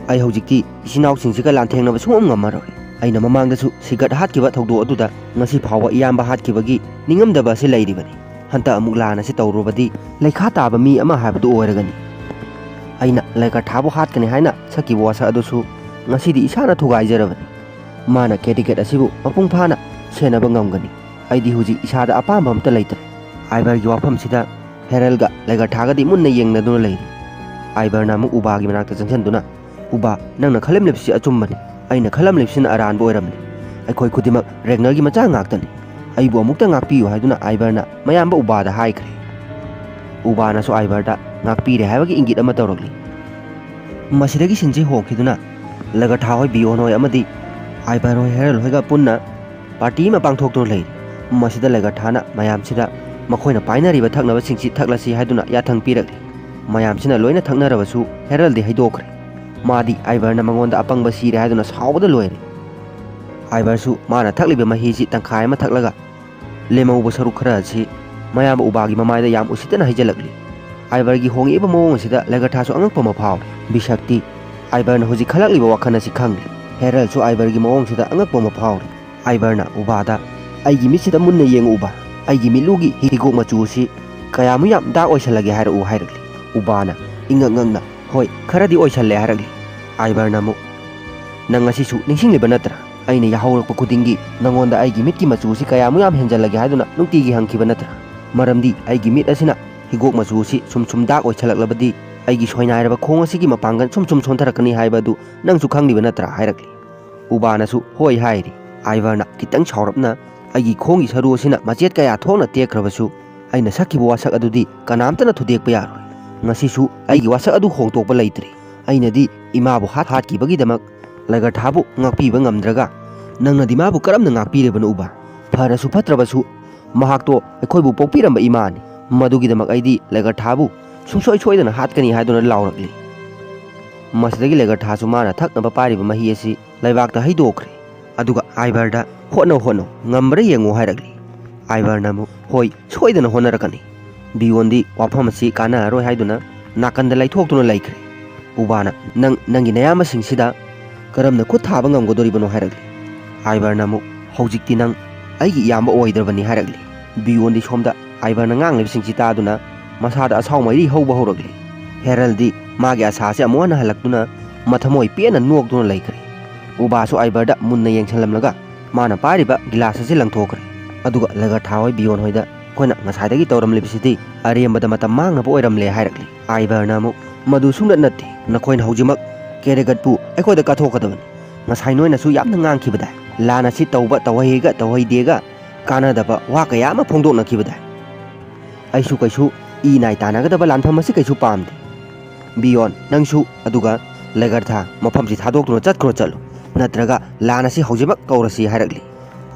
"ꯑꯩ ꯍꯧꯖꯤꯛꯇꯤ ꯏꯆꯤꯟ ꯏꯅꯥꯎꯁꯤꯡꯁꯤꯒ ꯂꯥꯟꯊꯦꯡꯅꯕ ꯁꯨꯡꯉꯝ ꯉꯝꯃꯔꯣꯏ꯫ ꯑꯩꯅ ꯃꯃꯥꯡꯗꯁꯨ ꯁꯤꯒꯠ ꯍꯥꯠꯈꯤꯕ ꯊꯧꯗꯣꯛ ꯑꯗꯨꯗ ꯉꯁꯤ ꯐꯥꯎꯕ ꯏꯌꯥꯝꯕ ꯍꯥꯠꯈꯤꯕꯒꯤ ꯅꯤꯡꯉꯝꯗꯕ ꯑꯁꯤ ꯂꯩꯔꯤꯕꯅꯤ꯫ ꯍꯟꯗꯛ ꯑꯃꯨꯛ ꯂꯥꯟ ꯑꯁꯤ ꯇꯧꯔꯨꯔꯕꯗꯤ ꯂꯩꯈꯥ ꯇꯥꯕ ꯃꯤ ꯑꯃ ꯍꯥꯏꯕꯗꯨ ꯑꯣꯏꯔꯒꯅꯤ꯫ ꯑꯩꯅ ꯂꯩꯒꯔꯊꯥꯕꯨ ꯍꯥꯠꯀꯅꯤ ꯍꯥꯏꯅ ꯁꯛꯈꯤꯕ ꯋꯥꯁꯛ ꯑꯗꯨꯁꯨ ꯉꯁꯤꯗꯤ ꯏꯁꯥꯅ ꯊꯨꯒꯥꯏꯖꯔꯕꯅꯤ꯫ ꯃꯥꯅ ꯀꯦꯗꯤꯒꯦꯠ ꯑꯁꯤꯕꯨ ꯃꯄꯨꯡ ꯐꯥꯅ ꯁꯦꯟꯅꯕ ꯉꯝꯒꯅꯤ꯫ ꯑꯩꯗꯤ ꯍꯧꯖꯤꯛ ꯏꯁꯥꯗ ꯑꯄꯥꯝꯕ ꯑꯝꯇ ꯂꯩꯇ꯭ꯔꯦ꯫" ꯑꯥꯏꯕꯔꯒꯤ ꯋꯥꯐꯝꯁꯤꯗ ꯍꯦꯔꯜꯒ ꯂꯩꯒꯔꯊꯥꯒꯗꯤ ꯃꯨꯟꯅ ꯌꯦꯡꯅꯗꯨꯅ ꯂꯩꯔꯤ꯫ ꯑꯥꯏꯕꯔꯅ ꯑꯃꯨꯛ ꯎꯕꯥꯒꯤ ꯃꯅꯥꯛꯇ ꯆꯪꯁꯤꯟꯗꯨꯅ, "ꯎꯕꯥ, ꯅꯪꯅ ꯈꯜꯂꯝꯂꯤꯕꯁꯤ ꯑꯆꯨꯝꯕꯅꯤ꯫ ꯑꯩꯅ ꯈꯜꯂꯝꯂꯤꯕꯁꯤꯅ ꯑꯔꯥꯟꯕ ꯑꯣꯏꯔꯝꯂꯦ꯫ ꯑꯩꯈꯣꯏ ꯈꯨꯗꯤꯡꯃꯛ ꯔꯦꯒꯅꯔꯒꯤ ꯃꯆꯥ ꯉꯥꯛꯇꯅꯤ꯫ ꯑꯩꯕꯨ ꯑꯃꯨꯛꯇ ꯉꯥꯛꯄꯤꯌꯨ" ꯍꯥꯏꯗꯨꯅ ꯑꯥꯏꯕꯔꯅ ꯃꯌꯥꯝꯕ ꯎꯕꯥꯗ ꯍꯥꯏꯈ꯭ꯔꯦ꯫ ꯎꯕꯥꯅꯁꯨ ꯑꯥꯏꯕꯔꯗ ꯉꯥꯛꯄꯤꯔꯦ ꯍꯥꯏꯕꯒꯤ ꯏꯪꯒꯤꯠ ꯑꯃ ꯇꯧꯔꯛꯂꯤ꯫ ꯃꯁꯤꯗꯒꯤ ꯁꯤꯟꯁꯤ ꯍꯣꯡꯈꯤꯗꯨꯅ ꯂꯒꯊꯥ ꯍꯣꯏ, ꯕꯤꯌꯣꯟ ꯍꯣꯏ ꯑꯃꯗꯤ ꯑꯥꯏꯕꯔ ꯍꯣꯏ, ꯍꯦꯔꯜ ꯍꯣꯏꯒ ꯄꯨꯟꯅ ꯄꯥꯔꯇꯤ ꯑꯃ ꯄꯥꯡꯊꯣꯛꯇꯨꯅ ꯂꯩꯔꯤ꯫ ꯃꯁꯤꯗ ꯂꯒꯊꯥꯅ ꯃꯌꯥꯝꯁꯤꯗ ꯃꯈꯣꯏꯅ ꯄꯥꯏꯅꯔꯤꯕ ꯊꯛꯅꯕꯁꯤꯡꯁꯤ ꯊꯛꯂꯁꯤ ꯍꯥꯏꯗꯨꯅ ꯌꯥꯊꯪ ꯄꯤꯔꯛꯂꯤ꯫ ꯃꯌꯥꯝꯁꯤꯅ ꯂꯣꯏꯅ ꯊꯛꯅꯔꯕꯁꯨ ꯍꯦꯔꯜꯗꯤ ꯍꯩꯗꯣꯛꯈ꯭ꯔꯦ꯫ ꯃꯥꯗꯤ ꯑꯥꯏꯕꯔꯅ ꯃꯉꯣꯟꯗ ꯑꯄꯪꯕ ꯁꯤꯔꯦ ꯍꯥꯏꯗꯨꯅ ꯁꯥꯎꯕꯗ ꯂꯣꯏꯔꯦ꯫ ꯑꯥꯏꯕꯔꯁꯨ ꯃꯥꯅ ꯊꯛꯂꯤꯕ ꯃꯍꯤꯁꯤ ꯇꯪꯈꯥꯏ ꯑꯃ ꯊꯛꯂꯒ ꯂꯦꯝꯍꯧꯕ ꯁꯔꯨꯛ ꯈꯔ ꯑꯁꯤ ꯃꯌꯥꯝꯕ ꯎꯕꯥꯒꯤ ꯃꯃꯥꯏꯗ ꯌꯥꯝ ꯎꯁꯤꯠꯇꯅ ꯍꯩꯖꯤꯜꯂꯛꯂꯤ꯫ ꯑꯥꯏꯕꯔꯒꯤ ꯍꯣꯡꯉꯛꯏꯕ ꯃꯑꯣꯡ ꯑꯁꯤꯗ ꯂꯒꯊꯥꯁꯨ ꯑꯉꯛꯄ ꯑꯃ ꯐꯥꯎꯔꯦ꯫ ꯕꯤꯁꯛꯇꯤ ꯑꯥꯏꯕꯔꯅ ꯍꯧꯖꯤꯛ ꯈꯜꯂꯛꯂꯤꯕ ꯋꯥꯈꯜ ꯑꯁꯤ ꯈꯪꯂꯦ꯫ ꯍꯦꯔꯜꯁꯨ ꯑꯥꯏꯕꯔꯒꯤ ꯃꯑꯣꯡꯁꯤꯗ ꯑꯉꯛꯄ ꯑꯃ ꯐꯥꯎꯔꯦ꯫ ꯑꯥꯏꯕꯔꯅ ꯎꯕꯥꯗ, "ꯑꯩꯒꯤ ꯃꯤꯠꯁꯤꯗ ꯃꯨꯟꯅ ꯌꯦꯡꯉꯨ ꯎꯕꯥ, ꯑꯩꯒꯤ ꯃꯤꯠꯂꯨꯒꯤ ꯍꯤꯒꯣꯛ ꯃꯆꯨ ꯑꯁꯤ ꯀꯌꯥꯃꯨꯛ ꯌꯥꯝ ꯗꯥꯛ ꯑꯣꯏꯁꯜꯂꯒꯦ ꯍꯥꯏꯔꯛꯎ" ꯍꯥꯏꯔꯛꯂꯤ꯫ ꯎꯕꯥꯅ ꯏꯉꯛ ꯉꯛꯅ, "ꯍꯣꯏ, ꯈꯔꯗꯤ ꯑꯣꯏꯁꯜꯂꯦ" ꯍꯥꯏꯔꯛꯂꯤ꯫ ꯑꯥꯏꯕꯔꯅ ꯑꯃꯨꯛ, "ꯅꯪ ꯉꯁꯤꯁꯨ ꯅꯤꯡꯁꯤꯡꯂꯤꯕ ꯅꯠꯇ꯭ꯔꯥ? ꯑꯩꯅ ꯌꯥꯍꯧꯔꯛꯄ ꯈꯨꯗꯤꯡꯒꯤ ꯅꯉꯣꯟꯗ ꯑꯩꯒꯤ ꯃꯤꯠꯀꯤ ꯃꯆꯨ ꯑꯁꯤ ꯀꯌꯥꯃꯨꯛ ꯌꯥꯝ ꯍꯦꯟꯖꯜꯂꯒꯦ ꯍꯥꯏꯗꯨꯅ ꯅꯨꯡꯇꯤꯒꯤ ꯍꯪꯈꯤꯕ ꯅꯠꯇ꯭ꯔꯥ? ꯃꯔꯝꯗꯤ ꯑꯩꯒꯤ ꯃꯤꯠ ꯑꯁꯤꯅ ꯍꯤꯒꯣꯛ ꯃꯆꯨ ꯑꯁꯤ ꯁꯨꯝ ꯁꯨꯝ ꯗꯥꯛ ꯑꯣꯏꯁꯜꯂꯛꯂꯕꯗꯤ ꯑꯩꯒꯤ ꯁꯣꯏꯅꯥꯏꯔꯕ ꯈꯣꯡ ꯑꯁꯤꯒꯤ ꯃꯄꯥꯡꯒꯜ ꯁꯨꯝ ꯁꯨꯝ ꯁꯣꯟꯊꯔꯛꯀꯅꯤ ꯍꯥꯏꯕ ꯑꯗꯨ ꯅꯪꯁꯨ ꯈꯪꯂꯤꯕ ꯅꯠꯇ꯭ꯔꯥ?" ꯍꯥꯏꯔꯛꯂꯤ꯫ ꯎꯕꯥꯅꯁꯨ "ꯍꯣꯏ" ꯍꯥꯏꯔꯤ꯫ ꯑꯥꯏꯕꯔꯅ ꯈꯤꯇꯪ ꯁꯥꯎꯔꯞꯅ, "ꯑꯩꯒꯤ ꯈꯣꯡꯒꯤ ꯁꯔꯨ ꯑꯁꯤꯅ ꯃꯆꯦꯠ ꯀꯌꯥ ꯊꯣꯛꯅ ꯇꯦꯛꯈ꯭ꯔꯕꯁꯨ, ꯑꯩꯅ ꯁꯛꯈꯤꯕ ꯋꯥꯁꯛ ꯑꯗꯨꯗꯤ ꯀꯅꯥꯝꯇꯅ ꯊꯨꯗꯦꯛꯄ ꯌꯥꯔꯣꯏ꯫ ꯉꯁꯤꯁꯨ ꯑꯩꯒꯤ ꯋꯥꯁꯛ ꯑꯗꯨ ꯍꯣꯡꯗꯣꯛꯄ ꯂꯩꯇ꯭ꯔꯤ꯫ ꯑꯩꯅꯗꯤ ꯏꯃꯥꯕꯨ ꯍꯥꯠ ꯍꯥꯠꯈꯤꯕꯒꯤꯗꯃꯛ ꯂꯒꯊꯥꯕꯨ ꯉꯥꯛꯄꯤꯕ ꯉꯝꯗ꯭ꯔꯒ, ꯅꯪꯅꯗꯤ ꯃꯥꯕꯨ ꯀꯔꯝꯅ ꯉꯥꯛꯄꯤꯔꯤꯕꯅꯣ ꯎꯕꯥ? ꯐꯔꯁꯨ ꯐꯠꯇ꯭ꯔꯕꯁꯨ, ꯃꯍꯥꯛꯇꯣ ꯑꯩꯈꯣꯏꯕꯨ ꯄꯣꯛꯄꯤꯔꯝꯕ ꯏꯃꯥꯅꯤ꯫ ꯃꯗꯨꯒꯤꯗꯃꯛ ꯑꯩꯗꯤ ꯂꯒꯊꯥꯕꯨ ꯁꯨꯡꯁꯣꯏ ꯁꯣꯏꯗꯅ ꯍꯥꯠꯀꯅꯤ" ꯍꯥꯏꯗꯨꯅ ꯂꯥꯎꯔꯛꯂꯤ꯫ ꯃꯁꯤꯗꯒꯤ ꯂꯒꯊꯥꯁꯨ ꯃꯥꯅ ꯊꯛꯅꯕ ꯄꯥꯏꯔꯤꯕ ꯃꯍꯤ ꯑꯁꯤ ꯂꯩꯕꯥꯛꯇ ꯍꯩꯗꯣꯛꯈ꯭ꯔꯦ꯫ ꯑꯗꯨꯒ ꯑꯥꯏꯕꯔꯗ, "ꯍꯣꯠꯅꯧ, ꯍꯣꯠꯅꯧ, ꯉꯝꯕ꯭ꯔꯥ ꯌꯦꯡꯉꯨ" ꯍꯥꯏꯔꯛꯂꯤ꯫ ꯑꯥꯏꯕꯔꯅ ꯑꯃꯨꯛ, "ꯍꯣꯏ, ꯁꯣꯏꯗꯅ ꯍꯣꯠꯅꯔꯛꯀꯅꯤ"꯫ ꯕꯤꯌꯣꯟꯗꯤ ꯋꯥꯐꯝ ꯑꯁꯤ ꯀꯥꯟꯅꯔꯔꯣꯏ ꯍꯥꯏꯗꯨꯅ ꯅꯥꯀꯟꯗ ꯂꯩꯊꯣꯛꯇꯨꯅ ꯂꯩꯈ꯭ꯔꯦ꯫ ꯎꯕꯥꯅ, "ꯅꯪ ꯅꯪꯒꯤ ꯅꯌꯥꯝꯕꯁꯤꯡꯁꯤꯗ ꯀꯔꯝꯅ ꯈꯨꯠ ꯊꯥꯕ ꯉꯝꯒꯗꯣꯔꯤꯕꯅꯣ?" ꯍꯥꯏꯔꯛꯂꯤ꯫ ꯑꯥꯏꯕꯔꯅ ꯑꯃꯨꯛ, "ꯍꯧꯖꯤꯛꯇꯤ ꯅꯪ ꯑꯩꯒꯤ ꯏꯌꯥꯝꯕ ꯑꯣꯏꯗ꯭ꯔꯕꯅꯤ" ꯍꯥꯏꯔꯛꯂꯤ꯫ ꯕꯤꯌꯣꯟꯗꯤ ꯁꯣꯝꯗ ꯑꯥꯏꯕꯔꯅ ꯉꯥꯡꯂꯤꯕꯁꯤꯡꯁꯤ ꯇꯥꯗꯨꯅ ꯃꯁꯥꯗ ꯑꯁꯥꯎ ꯃꯩꯔꯤ ꯍꯧꯕ ꯍꯧꯔꯛꯂꯤ꯫ ꯍꯦꯔꯜꯗꯤ ꯃꯥꯒꯤ ꯑꯁꯥꯁꯦ ꯑꯃꯨꯛ ꯍꯟꯅ ꯍꯜꯂꯛꯇꯨꯅ ꯃꯊꯃꯣꯏ ꯄꯦꯟꯅ ꯅꯣꯛꯇꯨꯅ ꯂꯩꯈ꯭ꯔꯦ꯫ ꯎꯕꯥꯁꯨ ꯑꯥꯏꯕꯔꯗ ꯃꯨꯟꯅ ꯌꯦꯡꯁꯤꯜꯂꯝꯂꯒ ꯃꯥꯅ ꯄꯥꯏꯔꯤꯕ ꯒꯤꯂꯥꯁ ꯑꯁꯤ ꯂꯪꯊꯣꯛꯈ꯭ꯔꯦ꯫ ꯑꯗꯨꯒ ꯂꯒꯊꯥ ꯍꯣꯏ, ꯕꯤꯌꯣꯟ ꯍꯣꯏꯗ, "ꯑꯩꯈꯣꯏꯅ ꯉꯁꯥꯏꯗꯒꯤ ꯇꯧꯔꯝꯂꯤꯕꯁꯤꯗꯤ ꯑꯔꯦꯝꯕꯗ ꯃꯇꯝ ꯃꯥꯡꯅꯕ ꯑꯣꯏꯔꯝꯂꯦ" ꯍꯥꯏꯔꯛꯂꯤ꯫ ꯑꯥꯏꯕꯔꯅ ꯑꯃꯨꯛ, "ꯃꯗꯨ ꯁꯨꯡꯅꯠ ꯅꯠꯇꯦ꯫ ꯅꯈꯣꯏꯅ ꯍꯧꯖꯤꯛꯃꯛ ꯀꯦꯔꯦꯒꯠꯄꯨ ꯑꯩꯈꯣꯏꯗ ꯀꯠꯊꯣꯛꯀꯗꯕꯅꯤ꯫ ꯉꯁꯥꯏ ꯅꯣꯏꯅꯁꯨ ꯌꯥꯝꯅ ꯉꯥꯡꯈꯤꯕꯗꯥꯏ꯫ ꯂꯥꯟ ꯑꯁꯤ ꯇꯧꯕ ꯇꯧꯍꯩꯒ ꯇꯧꯍꯩꯗꯦꯒ ꯀꯥꯟꯅꯗꯕ ꯋꯥ ꯀꯌꯥ ꯑꯃ ꯐꯣꯡꯗꯣꯛꯅꯈꯤꯕꯗꯥꯏ꯫ ꯑꯩꯁꯨ ꯀꯩꯁꯨ ꯏ ꯅꯥꯏ ꯇꯥꯟꯅꯒꯗꯕ ꯂꯥꯟꯐꯝ ꯑꯁꯤ ꯀꯩꯁꯨ ꯄꯥꯝꯗꯦ꯫ ꯕꯤꯌꯣꯟ, ꯅꯪꯁꯨ ꯑꯗꯨꯒ ꯂꯦꯒꯔꯊꯥ ꯃꯐꯝꯁꯤ ꯊꯥꯗꯣꯛꯇꯨꯅ ꯆꯠꯈ꯭ꯔꯣ, ꯆꯠꯂꯨ, ꯅꯠꯇ꯭ꯔꯒ ꯂꯥꯟ ꯑꯁꯤ ꯍꯧꯖꯤꯛꯃꯛ ꯀꯧꯔꯁꯤ ꯍꯥꯏꯔꯛꯂꯤ꯫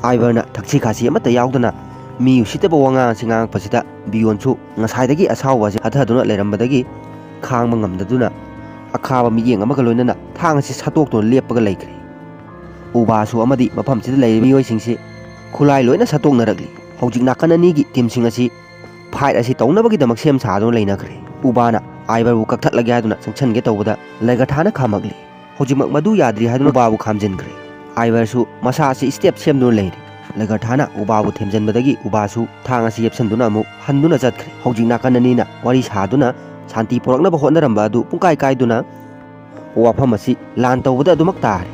ꯑꯥꯏꯕꯔꯅ ꯊꯛꯁꯤ ꯈꯥꯁꯤ ꯑꯃꯠꯇ ꯌꯥꯎꯗꯅ ꯃꯤ ꯎꯁꯤꯠꯇꯕ ꯋꯥꯉꯥꯡ ꯑꯁꯤ ꯉꯥꯡꯉꯛꯄꯁꯤꯗ ꯕꯤꯌꯣꯟꯁꯨ ꯉꯁꯥꯏꯗꯒꯤ ꯑꯁꯥꯎꯕ ꯑꯁꯤ ꯍꯟꯊꯗꯨꯅ ꯂꯩꯔꯝꯕꯗꯒꯤ ꯈꯥꯡꯕ ꯉꯝꯗꯗꯨꯅ ꯑꯈꯥꯕ ꯃꯤꯠꯌꯦꯡ ꯑꯃꯒ ꯂꯣꯏꯅꯅ ꯊꯥꯡ ꯑꯁꯤ ꯁꯠꯇꯣꯛꯇꯨꯅ ꯂꯦꯞꯄꯒ ꯂꯩꯈ꯭ꯔꯦ꯫ ꯎꯕꯥꯁꯨ ꯑꯃꯗꯤ ꯃꯐꯝꯁꯤꯗ ꯂꯩꯔꯤꯕ ꯃꯤꯑꯣꯏꯁꯤꯡꯁꯤ ꯈꯨꯠꯂꯥꯏ ꯂꯣꯏꯅ ꯁꯠꯇꯣꯛꯅꯔꯛꯂꯤ꯫ ꯍꯧꯖꯤꯛ ꯅꯥꯀꯟ ꯑꯅꯤꯒꯤ ꯇꯤꯝꯁꯤꯡ ꯑꯁꯤ ꯐꯥꯏꯠ ꯑꯁꯤ ꯇꯧꯅꯕꯒꯤꯗꯃꯛ ꯁꯦꯝ ꯁꯥꯗꯨꯅ ꯂꯩꯅꯈ꯭ꯔꯦ꯫ ꯎꯕꯥꯅ ꯑꯥꯏꯕꯔꯕꯨ ꯀꯛꯊꯠꯂꯒꯦ ꯍꯥꯏꯗꯨꯅ ꯆꯪꯁꯤꯟꯒꯦ ꯇꯧꯕꯗ ꯂꯦꯒꯔꯊꯥꯅ ꯈꯥꯝꯃꯛꯂꯤ꯫ ꯍꯧꯖꯤꯛꯃꯛ ꯃꯗꯨ ꯌꯥꯗ꯭ꯔꯤ ꯍꯥꯏꯗꯨꯅ ꯎꯕꯥꯕꯨ ꯈꯥꯝꯖꯤꯟꯈ꯭ꯔꯦ꯫ ꯑꯥꯏꯕꯔꯁꯨ ꯃꯁꯥ ꯑꯁꯤ ꯁ꯭ꯇꯦꯞ ꯁꯦꯝꯗꯨꯅ ꯂꯩꯔꯤ꯫ ꯂꯦꯒꯔꯊꯥꯅ ꯎꯕꯥꯕꯨ ꯊꯦꯝꯖꯤꯟꯕꯗꯒꯤ ꯎꯕꯥꯁꯨ ꯊꯥꯡ ꯑꯁꯤ ꯌꯦꯞꯁꯟꯗꯨꯅ ꯑꯃꯨꯛ ꯍꯟꯗꯨꯅ ꯆꯠꯈ꯭ꯔꯦ꯫ ꯍꯧꯖꯤꯛ ꯅꯥꯀꯟ ꯑꯅꯤꯅ ꯋꯥꯔꯤ ꯁꯥꯗꯨꯅ ꯁꯥꯟꯇꯤ ꯄꯨꯔꯛꯅꯕ ꯍꯣꯠꯅꯔꯝꯕ ꯑꯗꯨ ꯄꯨꯡꯀꯥꯏ ꯀꯥꯏꯗꯨꯅ ꯋꯥꯐꯝ ꯑꯁꯤ ꯂꯥꯟ ꯇꯧꯕꯗ ꯑꯗꯨꯃꯛ ꯇꯥꯔꯦ꯫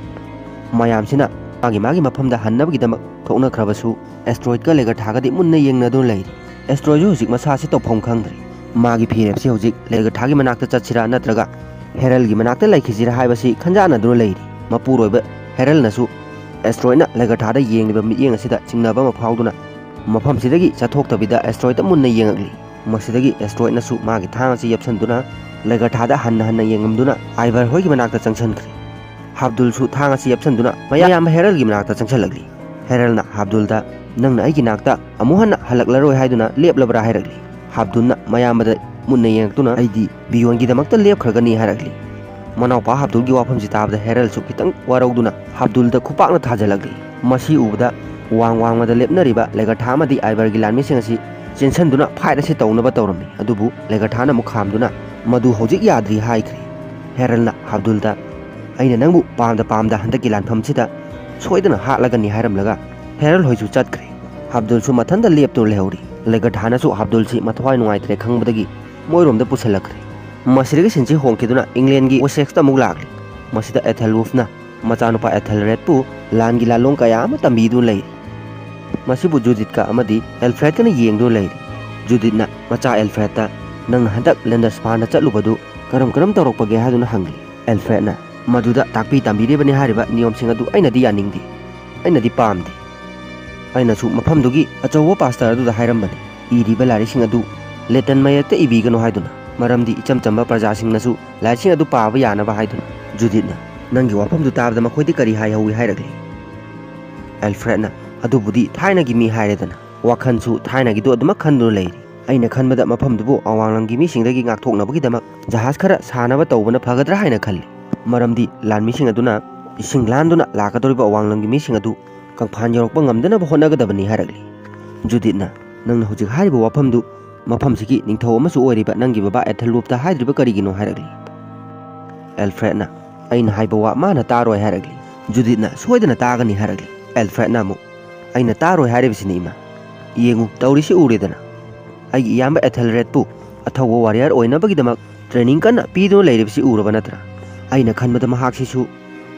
ꯃꯌꯥꯝꯁꯤꯅ ꯃꯥꯒꯤ ꯃꯥꯒꯤ ꯃꯐꯝꯗ ꯍꯟꯅꯕꯒꯤꯗꯃꯛ ꯊꯣꯛꯅꯈ꯭ꯔꯕꯁꯨ ꯑꯦꯁꯇ꯭ꯔꯣꯏꯗꯀ ꯂꯦꯒꯔꯊꯥꯒꯗꯤ ꯃꯨꯟꯅ ꯌꯦꯡꯅꯗꯨꯅ ꯂꯩꯔꯤ꯫ ꯑꯦꯁꯇ꯭ꯔꯣꯏꯗꯁꯨ ꯍꯧꯖꯤꯛ ꯃꯁꯥꯁꯤ ꯇꯧꯐꯝ ꯈꯪꯗ꯭ꯔꯦ꯫ ꯃꯥꯒꯤ ꯐꯤꯔꯦꯞꯁꯤ ꯍꯧꯖꯤꯛ ꯂꯦꯒꯔꯊꯥꯒꯤ ꯃꯅꯥꯛꯇ ꯆꯠꯁꯤꯔꯥ ꯅꯠꯇ꯭ꯔꯒ ꯍꯦꯔꯜꯒꯤ ꯃꯅꯥꯛꯇ ꯂꯩꯈꯤꯁꯤꯔꯥ ꯍꯥꯏꯕꯁꯤ ꯈꯟꯖꯥꯟꯅꯗꯨꯅ ꯂꯩꯔꯤ꯫ ꯃꯄꯨꯔꯣꯏꯕ ꯍꯦꯔꯜꯅꯁꯨ ꯑꯦꯁꯇ꯭ꯔꯣꯏꯗꯅ ꯂꯦꯒꯔꯊꯥꯗ ꯌꯦꯡꯂꯤꯕ ꯃꯤꯠꯌꯦꯡ ꯑꯁꯤꯗ ꯆꯤꯡꯅꯕ ꯑꯃ ꯐꯥꯎꯗꯨꯅ ꯃꯐꯝꯁꯤꯗꯒꯤ ꯆꯠꯊꯣꯛꯇꯕꯤꯗ ꯑꯦꯁꯇ꯭ꯔꯣꯏꯗꯇ ꯃꯨꯟꯅ ꯌꯦꯡꯉꯛꯂꯤ꯫ ꯃꯁꯤꯗꯒꯤ ꯑꯦꯁꯇ꯭ꯔꯣꯏꯗꯅꯁꯨ ꯃꯥꯒꯤ ꯊꯥꯡ ꯑꯁꯤ ꯌꯦꯞꯁꯟꯗꯨꯅ ꯂꯦꯒꯔꯊꯥꯗ ꯍꯟꯅ ꯍꯟꯅ ꯌꯦꯡꯉꯝꯗꯨꯅ ꯑꯥꯏꯕꯔ ꯍꯣꯏꯒꯤ ꯃꯅꯥꯛꯇ ꯆꯪꯁꯤꯟꯈ꯭ꯔꯦ꯫ ꯍꯥꯞꯗꯨꯜꯁꯨ ꯊꯥꯡ ꯑꯁꯤ ꯌꯦꯞꯁꯟꯗꯨꯅ ꯃꯌꯥꯝꯕ ꯍꯦꯔꯜꯒꯤ ꯃꯅꯥꯛꯇ ꯆꯪꯁꯤꯜꯂꯛꯂꯤ꯫ ꯍꯦꯔꯜꯅ ꯍꯥꯞꯗꯨꯜꯗ, "ꯅꯪꯅ ꯑꯩꯒꯤ ꯅꯥꯛꯇ ꯑꯃꯨꯛ ꯍꯟꯅ ꯍꯜꯂꯛꯂꯔꯣꯏ ꯍꯥꯏꯗꯨꯅ ꯂꯦꯞꯂꯕ꯭ꯔꯥ?" ꯍꯥꯏꯔꯛꯂꯤ꯫ ꯍꯥꯞꯗꯨꯜꯅ ꯃꯌꯥꯝꯕꯗ ꯃꯨꯟꯅ ꯌꯦꯡꯉꯛꯇꯨꯅ, "ꯑꯩꯗꯤ ꯕꯤꯌꯣꯟꯒꯤꯗꯃꯛꯇ ꯂꯦꯞꯈ꯭ꯔꯒꯅꯤ" ꯍꯥꯏꯔꯛꯂꯤ꯫ ꯃꯅꯥꯎꯄꯥ ꯍꯥꯞꯗꯨꯜꯒꯤ ꯋꯥꯐꯝꯁꯤ ꯇꯥꯕꯗ ꯍꯦꯔꯜꯁꯨ ꯈꯤꯇꯪ ꯋꯥꯔꯧꯗꯨꯅ ꯍꯥꯞꯗꯨꯜꯗ ꯈꯨꯄꯥꯛꯅ ꯊꯥꯖꯤꯜꯂꯛꯂꯤ꯫ ꯃꯁꯤ ꯎꯕꯗ ꯋꯥꯡ ꯋꯥꯡꯃꯗ ꯂꯦꯞꯅꯔꯤꯕ ꯂꯦꯒꯔꯊꯥ ꯑꯃꯗꯤ ꯑꯥꯏꯕꯔꯒꯤ ꯂꯥꯟꯃꯤꯁꯤꯡ ꯑꯁꯤ ꯆꯦꯟꯁꯤꯟꯗꯨꯅ ꯐꯥꯏꯠ ꯑꯁꯤ ꯇꯧꯅꯕ ꯇꯧꯔꯝꯃꯤ꯫ ꯑꯗꯨꯕꯨ ꯂꯦꯒꯔꯊꯥꯅ ꯑꯃꯨꯛ ꯈꯥꯝꯗꯨꯅ, "ꯃꯗꯨ ꯍꯧꯖꯤꯛ ꯌꯥꯗ꯭ꯔꯤ" ꯍꯥꯏꯈ꯭ꯔꯦ꯫ ꯍꯦꯔꯜꯅ ꯍꯥꯞꯗꯨꯜꯗ, "ꯑꯩꯅ ꯅꯪꯕꯨ ꯄꯥꯝꯗ ꯄꯥꯝꯗ ꯍꯟꯗꯛꯀꯤ ꯂꯥꯟꯐꯝꯁꯤꯗ ꯁꯣꯏꯗꯅ ꯍꯥꯠꯂꯒꯅꯤ" ꯍꯥꯏꯔꯝꯂꯒ ꯍꯦꯔꯜ ꯍꯣꯏꯁꯨ ꯆꯠꯈ꯭ꯔꯦ꯫ ꯍꯥꯞꯗꯨꯜꯁꯨ ꯃꯊꯟꯇ ꯂꯦꯞꯇꯨꯅ ꯂꯩꯍꯧꯔꯤ꯫ ꯂꯦꯒꯔꯊꯥꯅꯁꯨ ꯍꯥꯞꯗꯨꯜꯁꯤ ꯃꯊꯋꯥꯏ ꯅꯨꯡꯉꯥꯏꯇ꯭ꯔꯦ ꯈꯪꯕꯗꯒꯤ ꯃꯣꯏꯔꯣꯝꯗ ꯄꯨꯁꯤꯜꯂꯛꯈ꯭ꯔꯦ꯫ ꯃꯁꯤꯗꯒꯤ ꯁꯤꯟꯁꯤ ꯍꯣꯡꯈꯤꯗꯨꯅ ꯏꯪꯂꯦꯟꯒꯤ ꯋꯦꯁꯦꯛꯁꯇ ꯑꯃꯨꯛ ꯂꯥꯛꯂꯤ꯫ ꯃꯁꯤꯗ ꯑꯦꯊꯦꯜꯋꯨꯐꯅ ꯃꯆꯥꯅꯨꯄꯥ ꯑꯦꯊꯦꯜꯔꯦꯗꯄꯨ ꯂꯥꯟꯒꯤ ꯂꯥꯟꯂꯣꯡ ꯀꯌꯥ ꯑꯃ ꯇꯝꯕꯤꯗꯨꯅ ꯂꯩꯔꯤ꯫ ꯃꯁꯤꯕꯨ ꯖꯨꯗꯤꯠꯀ ꯑꯃꯗꯤ ꯑꯦꯜꯐ꯭ꯔꯦꯗꯀꯅ ꯌꯦꯡꯗꯨꯅ ꯂꯩꯔꯤ꯫ ꯖꯨꯗꯤꯠꯅ ꯃꯆꯥ ꯑꯦꯜꯐ꯭ꯔꯦꯗꯇ, "ꯅꯪꯅ ꯍꯟꯗꯛ ꯂꯦꯟꯗꯔꯁꯐꯥꯟꯗ ꯆꯠꯂꯨꯕꯗꯨ ꯀꯔꯝ ꯀꯔꯝ ꯇꯧꯔꯛꯄꯒꯦ?" ꯍꯥꯏꯗꯨꯅ ꯍꯪꯂꯤ꯫ ꯑꯦꯜꯐ꯭ꯔꯦꯗꯅ, "ꯃꯗꯨꯗ ꯇꯥꯛꯄꯤ ꯇꯝꯕꯤꯔꯤꯕꯅꯤ ꯍꯥꯏꯔꯤꯕ ꯅꯤꯌꯣꯝꯁꯤꯡ ꯑꯗꯨ ꯑꯩꯅꯗꯤ ꯌꯥꯅꯤꯡꯗꯦ꯫ ꯑꯩꯅꯗꯤ ꯄꯥꯝꯗꯦ꯫ ꯑꯩꯅꯁꯨ ꯃꯐꯝꯗꯨꯒꯤ ꯑꯆꯧꯕ ꯄꯥꯁꯇꯔ ꯑꯗꯨꯗ ꯍꯥꯏꯔꯝꯕꯅꯤ꯫ ꯏꯔꯤꯕ ꯂꯥꯏꯔꯤꯛꯁꯤꯡ ꯑꯗꯨ ꯂꯦꯇꯟ ꯃꯌꯦꯛꯇ ꯏꯕꯤꯒꯅꯨ ꯍꯥꯏꯗꯨꯅ, ꯃꯔꯝꯗꯤ ꯏꯆꯝ ꯆꯝꯕ ꯄ꯭ꯔꯖꯥꯁꯤꯡꯅꯁꯨ ꯂꯥꯏꯔꯤꯛꯁꯤꯡ ꯑꯗꯨ ꯄꯥꯕ ꯌꯥꯅꯕ ꯍꯥꯏꯗꯨꯅ꯫ ꯖꯨꯗꯤꯠꯅ, "ꯅꯪꯒꯤ ꯋꯥꯐꯝꯗꯨ ꯇꯥꯕꯗ ꯃꯈꯣꯏꯗꯤ ꯀꯔꯤ ꯍꯥꯏꯍꯧꯏ?" ꯍꯥꯏꯔꯛꯂꯤ꯫ ꯑꯦꯜꯐ꯭ꯔꯦꯗꯅ, "ꯑꯗꯨꯕꯨꯗꯤ ꯊꯥꯏꯅꯒꯤ ꯃꯤ ꯍꯥꯏꯔꯦꯗꯅ, ꯋꯥꯈꯜꯁꯨ ꯊꯥꯏꯅꯒꯤꯗꯨ ꯑꯗꯨꯃꯛ ꯈꯟꯗꯨꯅ ꯂꯩꯔꯤ꯫ ꯑꯩꯅ ꯈꯟꯕꯗ ꯃꯐꯝꯗꯨꯕꯨ ꯑꯋꯥꯡꯂꯝꯒꯤ ꯃꯤꯁꯤꯡꯗꯒꯤ ꯉꯥꯛꯊꯣꯛꯅꯕꯒꯤꯗꯃꯛ ꯖꯍꯥꯖ ꯈꯔ ꯁꯥꯅꯕ ꯇꯧꯕꯅ ꯐꯒꯗ꯭ꯔꯥ ꯍꯥꯏꯅ ꯈꯜꯂꯤ꯫ ꯃꯔꯝꯗꯤ ꯂꯥꯟꯃꯤꯁꯤꯡ ꯑꯗꯨꯅ ꯏꯁꯤꯡ ꯂꯥꯟꯗꯨꯅ ꯂꯥꯛꯀꯗꯧꯔꯤꯕ ꯑꯋꯥꯡꯂꯝꯒꯤ ꯃꯤꯁꯤꯡ ꯑꯗꯨ ꯀꯪꯐꯥꯟ ꯌꯧꯔꯛꯄ ꯉꯝꯗꯅꯕ ꯍꯣꯠꯅꯒꯗꯕꯅꯤ" ꯍꯥꯏꯔꯛꯂꯤ꯫ ꯖꯨꯗꯤꯠꯅ, "ꯅꯪꯅ ꯍꯧꯖꯤꯛ ꯍꯥꯏꯔꯤꯕ ꯋꯥꯐꯝꯗꯨ ꯃꯐꯝꯁꯤꯒꯤ ꯅꯤꯡꯊꯧ ꯑꯃꯁꯨ ꯑꯣꯏꯔꯤꯕ ꯅꯪꯒꯤ ꯕꯕꯥ ꯑꯦꯊꯦꯜꯋꯨꯐꯇ ꯍꯥꯏꯗ꯭ꯔꯤꯕ ꯀꯔꯤꯒꯤꯅꯣ?" ꯍꯥꯏꯔꯛꯂꯤ꯫ ꯑꯦꯜꯐ꯭ꯔꯦꯗꯅ, "ꯑꯩꯅ ꯍꯥꯏꯕ ꯋꯥ ꯃꯥꯅ ꯇꯥꯔꯣꯏ" ꯍꯥꯏꯔꯛꯂꯤ꯫ ꯖꯨꯗꯤꯠꯅ, "ꯁꯣꯏꯗꯅ ꯇꯥꯒꯅꯤ" ꯍꯥꯏꯔꯛꯂꯤ꯫ ꯑꯦꯜꯐ꯭ꯔꯦꯗꯅ ꯑꯃꯨꯛ, "ꯑꯩꯅ ꯇꯥꯔꯣꯏ ꯍꯥꯏꯔꯤꯕꯁꯤꯅꯤ, ꯏꯃꯥ꯫ ꯌꯦꯡꯉꯨ, ꯇꯧꯔꯤꯁꯤ ꯎꯔꯦꯗꯅ꯫ ꯑꯩꯒꯤ ꯏꯌꯥꯝꯕ ꯑꯦꯊꯦꯜꯔꯦꯗꯄꯨ ꯑꯊꯧꯕ ꯋꯥꯔꯤꯌꯔ ꯑꯣꯏꯅꯕꯒꯤꯗꯃꯛ ꯇ꯭ꯔꯦꯅꯤꯡ ꯀꯟꯅ ꯄꯤꯗꯨꯅ ꯂꯩꯔꯤꯕꯁꯤ ꯎꯔꯕ ꯅꯠꯇ꯭ꯔꯥ? ꯑꯩꯅ ꯈꯟꯕꯗ ꯃꯍꯥꯛꯁꯤꯁꯨ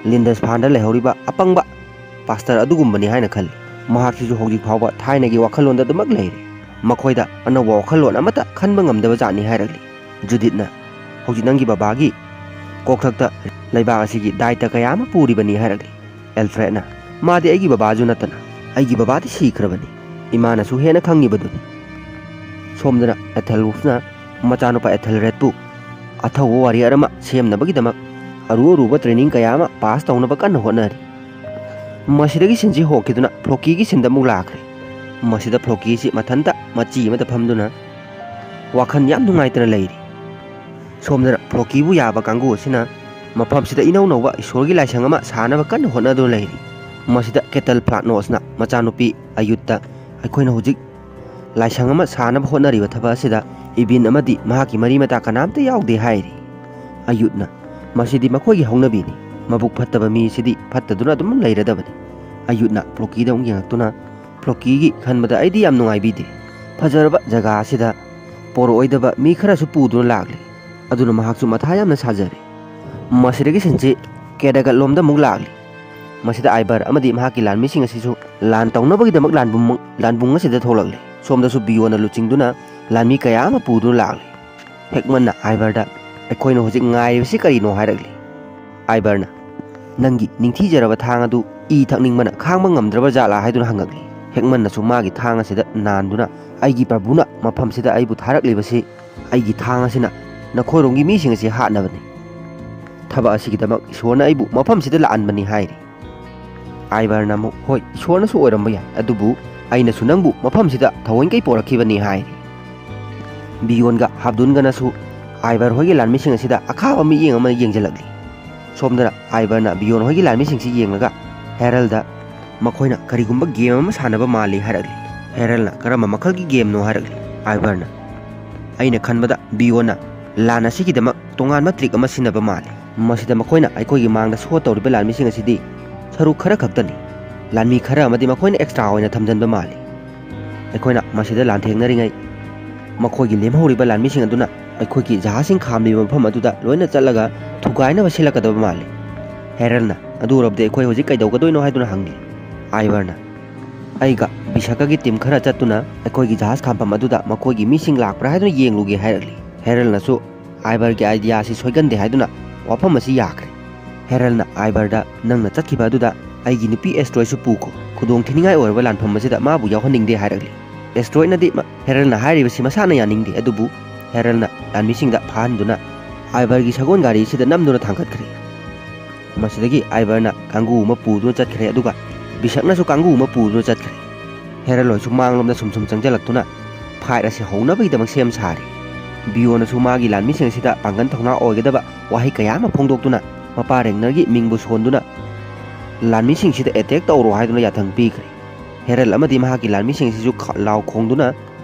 ꯂꯤꯟꯗꯁꯐꯥꯟꯗ ꯂꯩꯍꯧꯔꯤꯕ ꯑꯄꯪꯕ ꯄꯥꯁꯇꯔ ꯑꯗꯨꯒꯨꯝꯕꯅꯤ ꯍꯥꯏꯅ ꯈꯜꯂꯤ꯫ ꯃꯍꯥꯛꯁꯤꯁꯨ ꯍꯧꯖꯤꯛ ꯐꯥꯎꯕ ꯊꯥꯏꯅꯒꯤ ꯋꯥꯈꯜꯂꯣꯟꯗ ꯑꯗꯨꯃꯛ ꯂꯩꯔꯤ꯫ ꯃꯈꯣꯏꯗ ꯑꯅꯧꯕ ꯋꯥꯈꯜꯂꯣꯟ ꯑꯃꯠꯇ ꯈꯟꯕ ꯉꯝꯗꯕ ꯖꯥꯠꯅꯤ" ꯍꯥꯏꯔꯛꯂꯤ꯫ ꯖꯨꯗꯤꯠꯅ, "ꯍꯧꯖꯤꯛ ꯅꯪꯒꯤ ꯕꯕꯥꯒꯤ ꯀꯣꯛꯊꯛꯇ ꯂꯩꯕꯥꯛ ꯑꯁꯤꯒꯤ ꯗꯥꯏꯇ ꯀꯌꯥ ꯑꯃ ꯄꯨꯔꯤꯕꯅꯤ" ꯍꯥꯏꯔꯛꯂꯤ꯫ ꯑꯦꯜꯐ꯭ꯔꯦꯗꯅ, "ꯃꯥꯗꯤ ꯑꯩꯒꯤ ꯕꯕꯥꯁꯨ ꯅꯠꯇꯅ, ꯑꯩꯒꯤ ꯕꯕꯥꯗꯤ ꯁꯤꯈ꯭ꯔꯕꯅꯤ꯫ ꯏꯃꯥꯅꯁꯨ ꯍꯦꯟꯅ ꯈꯪꯉꯤꯕꯗꯨꯅꯤ꯫" ꯁꯣꯝꯗꯅ ꯑꯦꯊꯦꯜꯋꯨꯐꯅ ꯃꯆꯥꯅꯨꯄꯥ ꯑꯦꯊꯦꯜꯔꯦꯗꯄꯨ ꯑꯊꯧꯕ ꯋꯥꯔꯤꯌꯔ ꯑꯃ ꯁꯦꯝꯅꯕꯒꯤꯗꯃꯛ ꯑꯔꯨ ꯑꯔꯨꯕ ꯇ꯭ꯔꯦꯅꯤꯡ ꯀꯌꯥ ꯑꯃ ꯄꯥꯁ ꯇꯧꯅꯕ ꯀꯟꯅ ꯍꯣꯠꯅꯔꯤ꯫ ꯃꯁꯤꯗꯒꯤ ꯁꯤꯟꯁꯤ ꯍꯣꯡꯈꯤꯗꯨꯅ ꯐ꯭ꯂꯣꯀꯤꯒꯤ ꯁꯤꯟꯗ ꯑꯃꯨꯛ ꯂꯥꯛꯈ꯭ꯔꯦ꯫ ꯃꯁꯤꯗ ꯐ꯭ꯂꯣꯀꯤꯁꯤ ꯃꯊꯟꯇ ꯃꯆꯤ ꯑꯃꯗ ꯐꯝꯗꯨꯅ ꯋꯥꯈꯜ ꯌꯥꯝ ꯅꯨꯡꯉꯥꯏꯇꯅ ꯂꯩꯔꯤ꯫ ꯁꯣꯝꯗꯅ ꯐ꯭ꯂꯣꯀꯤꯕꯨ ꯌꯥꯕ ꯀꯥꯡꯕꯨ ꯑꯁꯤꯅ ꯃꯐꯝꯁꯤꯗ ꯏꯅꯧ ꯅꯧꯕ ꯏꯁꯣꯔꯒꯤ ꯂꯥꯏꯁꯪ ꯑꯃ ꯁꯥꯅꯕ ꯀꯟꯅ ꯍꯣꯠꯅꯗꯨꯅ ꯂꯩꯔꯤ꯫ ꯃꯁꯤꯗ ꯀꯦꯇꯜ ꯐ꯭ꯂꯥꯛꯅꯣꯁꯅ ꯃꯆꯥꯅꯨꯄꯤ ꯑꯌꯨꯠꯇ, "ꯑꯩꯈꯣꯏꯅ ꯍꯧꯖꯤꯛ ꯂꯥꯏꯁꯪ ꯑꯃ ꯁꯥꯅꯕ ꯍꯣꯠꯅꯔꯤꯕ ꯊꯕꯛ ꯑꯁꯤꯗ ꯏꯕꯤꯟ ꯑꯃꯗꯤ ꯃꯍꯥꯛꯀꯤ ꯃꯔꯤ ꯃꯇꯥ ꯀꯅꯥꯝꯇ ꯌꯥꯎꯗꯦ" ꯍꯥꯏꯔꯤ꯫ ꯑꯌꯨꯠꯅ, "ꯃꯁꯤꯗꯤ ꯃꯈꯣꯏꯒꯤ ꯍꯧꯅꯕꯤꯅꯤ꯫ ꯃꯕꯨꯛ ꯐꯠꯇꯕ ꯃꯤ ꯑꯁꯤꯗꯤ ꯐꯠꯇꯗꯨꯅ ꯑꯗꯨꯝ ꯂꯩꯔꯗꯕꯅꯤ꯫" ꯑꯌꯨꯠꯅ ꯐ꯭ꯂꯣꯀꯤꯗ ꯑꯃꯨꯛ ꯌꯦꯡꯉꯛꯇꯨꯅ, "ꯐ꯭ꯂꯣꯀꯤꯒꯤ ꯈꯟꯕꯗ ꯑꯩꯗꯤ ꯌꯥꯝ ꯅꯨꯡꯉꯥꯏꯕꯤꯗꯦ꯫ ꯐꯖꯔꯕ ꯖꯒꯥ ꯑꯁꯤꯗ ꯄꯣꯔꯛꯑꯣꯏꯗꯕ ꯃꯤ ꯈꯔꯁꯨ ꯄꯨꯗꯨꯅ ꯂꯥꯛꯂꯤ꯫ ꯑꯗꯨꯅ ꯃꯍꯥꯛꯁꯨ ꯃꯊꯥ ꯌꯥꯝꯅ ꯁꯥꯖꯔꯦ꯫" ꯃꯁꯤꯗꯒꯤ ꯁꯤꯟꯁꯤ ꯀꯦꯗꯥꯒꯠꯂꯣꯝꯗ ꯑꯃꯨꯛ ꯂꯥꯛꯂꯤ꯫ ꯃꯁꯤꯗ ꯑꯥꯏꯕꯔ ꯑꯃꯗꯤ ꯃꯍꯥꯛꯀꯤ ꯂꯥꯟꯃꯤꯁꯤꯡ ꯑꯁꯤꯁꯨ ꯂꯥꯟ ꯇꯧꯅꯕꯒꯤꯗꯃꯛ ꯂꯥꯟꯕꯨꯡ, ꯂꯥꯟꯕꯨꯡ ꯑꯁꯤꯗ ꯊꯣꯛꯂꯛꯂꯤ꯫ ꯁꯣꯝꯗꯁꯨ ꯕꯤꯌꯣꯅ ꯂꯨꯆꯤꯡꯗꯨꯅ ꯂꯥꯟꯃꯤ ꯀꯌꯥ ꯑꯃ ꯄꯨꯗꯨꯅ ꯂꯥꯛꯂꯤ꯫ ꯍꯦꯛꯃꯟꯅ ꯑꯥꯏꯕꯔꯗ, "ꯑꯩꯈꯣꯏꯅ ꯍꯧꯖꯤꯛ ꯉꯥꯏꯔꯤꯕꯁꯤ ꯀꯔꯤꯅꯣ?" ꯍꯥꯏꯔꯛꯂꯤ꯫ ꯑꯥꯏꯕꯔꯅ, "ꯅꯪꯒꯤ ꯅꯤꯡꯊꯤꯖꯔꯕ ꯊꯥꯡ ꯑꯗꯨ ꯏ ꯊꯛꯅꯤꯡꯕꯅ ꯈꯥꯡꯕ ꯉꯝꯗ꯭ꯔꯕ ꯖꯥꯠꯂꯥ?" ꯍꯥꯏꯗꯨꯅ ꯍꯪꯉꯛꯂꯤ꯫ ꯍꯦꯛꯃꯟꯅꯁꯨ ꯃꯥꯒꯤ ꯊꯥꯡ ꯑꯁꯤꯗ ꯅꯥꯟꯗꯨꯅ, "ꯑꯩꯒꯤ ꯄ꯭ꯔꯚꯨꯅ ꯃꯐꯝꯁꯤꯗ ꯑꯩꯕꯨ ꯊꯥꯔꯛꯂꯤꯕꯁꯤ ꯑꯩꯒꯤ ꯊꯥꯡ ꯑꯁꯤꯅ ꯅꯈꯣꯏꯔꯣꯝꯒꯤ ꯃꯤꯁꯤꯡ ꯑꯁꯤ ꯍꯥꯠꯅꯕꯅꯤ꯫ ꯊꯕꯛ ꯑꯁꯤꯒꯤꯗꯃꯛ ꯏꯁꯣꯔꯅ ꯑꯩꯕꯨ ꯃꯐꯝꯁꯤꯗ ꯂꯥꯛꯍꯟꯕꯅꯤ" ꯍꯥꯏꯔꯤ꯫ ꯑꯥꯏꯕꯔꯅ ꯑꯃꯨꯛ, "ꯍꯣꯏ, ꯏꯁꯣꯔꯅꯁꯨ ꯑꯣꯏꯔꯝꯕ ꯌꯥꯏ, ꯑꯗꯨꯕꯨ ꯑꯩꯅꯁꯨ ꯅꯪꯕꯨ ꯃꯐꯝꯁꯤꯗ ꯊꯑꯣꯏꯅꯀꯩ ꯄꯣꯔꯛꯈꯤꯕꯅꯤ" ꯍꯥꯏꯔꯤ꯫ ꯕꯤꯌꯣꯟꯒ ꯍꯥꯞꯗꯨꯟꯒꯅꯁꯨ ꯑꯥꯏꯕꯔ ꯍꯣꯏꯒꯤ ꯂꯥꯟꯃꯤꯁꯤꯡ ꯑꯁꯤꯗ ꯑꯈꯥꯕ ꯃꯤꯠꯌꯦꯡ ꯑꯃꯅ ꯌꯦꯡꯁꯤꯜꯂꯛꯂꯤ꯫ ꯁꯣꯝꯗꯅ ꯑꯥꯏꯕꯔꯅ ꯕꯤꯌꯣꯟ ꯍꯣꯏꯒꯤ ꯂꯥꯟꯃꯤꯁꯤꯡꯁꯤ ꯌꯦꯡꯂꯒ ꯍꯦꯔꯜꯗ, "ꯃꯈꯣꯏꯅ ꯀꯔꯤꯒꯨꯝꯕ ꯒꯦꯝ ꯑꯃ ꯁꯥꯟꯅꯕ ꯃꯥꯜꯂꯤ" ꯍꯥꯏꯔꯛꯂꯤ꯫ ꯍꯦꯔꯜꯅ, "ꯀꯔꯝꯕ ꯃꯈꯜꯒꯤ ꯒꯦꯝꯅꯣ?" ꯍꯥꯏꯔꯛꯂꯤ꯫ ꯑꯥꯏꯕꯔꯅ, "ꯑꯩꯅ ꯈꯟꯕꯗ ꯕꯤꯌꯣꯟꯅ ꯂꯥꯟ ꯑꯁꯤꯒꯤꯗꯃꯛ ꯇꯣꯉꯥꯟꯕ ꯇ꯭ꯔꯤꯛ ꯑꯃ ꯁꯤꯖꯤꯟꯅꯕ ꯃꯥꯜꯂꯤ꯫ ꯃꯁꯤꯗ ꯃꯈꯣꯏꯅ ꯑꯩꯈꯣꯏꯒꯤ ꯃꯥꯡꯗ ꯁꯣ ꯇꯧꯔꯤꯕ ꯂꯥꯟꯃꯤꯁꯤꯡ ꯑꯁꯤꯗꯤ ꯁꯔꯨꯛ ꯈꯔ ꯈꯛꯇꯅꯤ꯫ ꯂꯥꯟꯃꯤ ꯈꯔ ꯑꯃꯗꯤ ꯃꯈꯣꯏꯅ ꯑꯦꯛꯁꯇ꯭ꯔꯥ ꯑꯣꯏꯅ ꯊꯝꯖꯤꯟꯕ ꯃꯥꯜꯂꯤ꯫ ꯑꯩꯈꯣꯏꯅ ꯃꯁꯤꯗ ꯂꯥꯟꯊꯦꯡꯅꯔꯤꯉꯩ ꯃꯈꯣꯏꯒꯤ ꯂꯦꯝꯍꯧꯔꯤꯕ ꯂꯥꯟꯃꯤꯁꯤꯡ ꯑꯗꯨꯅ ꯑꯩꯈꯣꯏꯒꯤ ꯖꯍꯥꯖꯁꯤꯡ ꯈꯥꯝꯂꯤꯕ ꯃꯐꯝ ꯑꯗꯨꯗ ꯂꯣꯏꯅ ꯆꯠꯂꯒ ꯊꯨꯒꯥꯏꯅꯕ ꯁꯤꯜꯂꯛꯀꯗꯕ ꯃꯥꯜꯂꯤ꯫" ꯍꯦꯔꯜꯅ, "ꯑꯗꯨ ꯑꯣꯏꯔꯕꯗꯤ ꯑꯩꯈꯣꯏ ꯍꯧꯖꯤꯛ ꯀꯩꯗꯧꯒꯗꯣꯏꯅꯣ?" ꯍꯥꯏꯗꯨꯅ ꯍꯪꯂꯤ꯫ ꯑꯥꯏꯕꯔꯅ, "ꯑꯩꯒ ꯕꯤꯁꯀꯒꯤ ꯇꯤꯝ ꯈꯔ ꯆꯠꯇꯨꯅ ꯑꯩꯈꯣꯏꯒꯤ ꯖꯍꯥꯖ ꯈꯥꯝꯐꯝ ꯑꯗꯨꯗ ꯃꯈꯣꯏꯒꯤ ꯃꯤꯁꯤꯡ ꯂꯥꯛꯄ꯭ꯔꯥ ꯍꯥꯏꯗꯨꯅ ꯌꯦꯡꯂꯨꯒꯦ" ꯍꯥꯏꯔꯛꯂꯤ꯫ ꯍꯦꯔꯜꯅꯁꯨ ꯑꯥꯏꯕꯔꯒꯤ ꯑꯥꯏꯗꯤꯌꯥ ꯑꯁꯤ ꯁꯣꯏꯒꯟꯗꯦ ꯍꯥꯏꯗꯨꯅ ꯋꯥꯐꯝ ꯑꯁꯤ ꯌꯥꯈ꯭ꯔꯦ꯫ ꯍꯦꯔꯜꯅ ꯑꯥꯏꯕꯔꯗ, "ꯅꯪꯅ ꯆꯠꯈꯤꯕ ꯑꯗꯨꯗ ꯑꯩꯒꯤ ꯅꯨꯄꯤ ꯑꯦꯁꯇ꯭ꯔꯣꯏꯁꯨ ꯄꯨꯈꯣ꯫ ꯈꯨꯗꯣꯡ ꯊꯤꯅꯤꯡꯉꯥꯏ ꯑꯣꯏꯔꯕ ꯂꯥꯟꯐꯝ ꯑꯁꯤꯗ ꯃꯥꯕꯨ ꯌꯥꯎꯍꯟꯅꯤꯡꯗꯦ" ꯍꯥꯏꯔꯛꯂꯤ꯫ ꯑꯦꯁꯇ꯭ꯔꯣꯏꯅꯗꯤ ꯃ-, ꯍꯦꯔꯜꯅ ꯍꯥꯏꯔꯤꯕꯁꯤ ꯃꯁꯥꯅ ꯌꯥꯅꯤꯡꯗꯦ, ꯑꯗꯨꯕꯨ ꯍꯦꯔꯜꯅ ꯂꯥꯟꯃꯤꯁꯤꯡꯗ ꯐꯥꯍꯟꯗꯨꯅ ꯑꯥꯏꯕꯔꯒꯤ ꯁꯒꯣꯜ ꯒꯥꯔꯤ ꯑꯁꯤꯗ ꯅꯝꯗꯨꯅ ꯊꯥꯡꯒꯠꯈ꯭ꯔꯦ꯫ ꯃꯁꯤꯗꯒꯤ ꯑꯥꯏꯕꯔꯅ ꯀꯥꯡꯒꯨ ꯑꯃ ꯄꯨꯗꯨꯅ ꯆꯠꯈ꯭ꯔꯦ, ꯑꯗꯨꯒ ꯕꯤꯁꯛꯅꯁꯨ ꯀꯥꯡꯒꯨ ꯑꯃ ꯄꯨꯗꯨꯅ ꯆꯠꯈ꯭ꯔꯦ꯫ ꯍꯦꯔꯜ ꯍꯣꯏꯁꯨ ꯃꯥꯡꯂꯣꯝꯗ ꯁꯨꯝ ꯁꯨꯝ ꯆꯪꯁꯤꯜꯂꯛꯇꯨꯅ ꯐꯥꯏꯠ ꯑꯁꯤ ꯍꯧꯅꯕꯒꯤꯗꯃꯛ ꯁꯦꯝ ꯁꯥꯔꯤ꯫ ꯕꯤꯌꯣꯅꯁꯨ ꯃꯥꯒꯤ ꯂꯥꯟꯃꯤꯁꯤꯡ ꯑꯁꯤꯗ ꯄꯥꯡꯒꯜ ꯊꯧꯅꯥ ꯑꯣꯏꯒꯗꯕ ꯋꯥꯍꯩ ꯀꯌꯥ ꯑꯃ ꯐꯣꯡꯗꯣꯛꯇꯨꯅ ꯃꯄꯥ ꯔꯦꯡꯅꯔꯒꯤ ꯃꯤꯡꯕꯨ ꯁꯣꯟꯗꯨꯅ ꯂꯥꯟꯃꯤꯁꯤꯡꯁꯤꯗ ꯑꯦꯇꯦꯛ ꯇꯧꯔꯣ ꯍꯥꯏꯗꯨꯅ ꯌꯥꯊꯪ ꯄꯤꯈ꯭ꯔꯦ꯫ ꯍꯦꯔꯜ ꯑꯃꯗꯤ ꯃꯍꯥꯛꯀꯤ ꯂꯥꯟꯃꯤꯁꯤꯡ ꯑꯁꯤꯁꯨ ꯈ-, ꯂꯥꯎ ꯈꯣꯡꯗꯨꯅ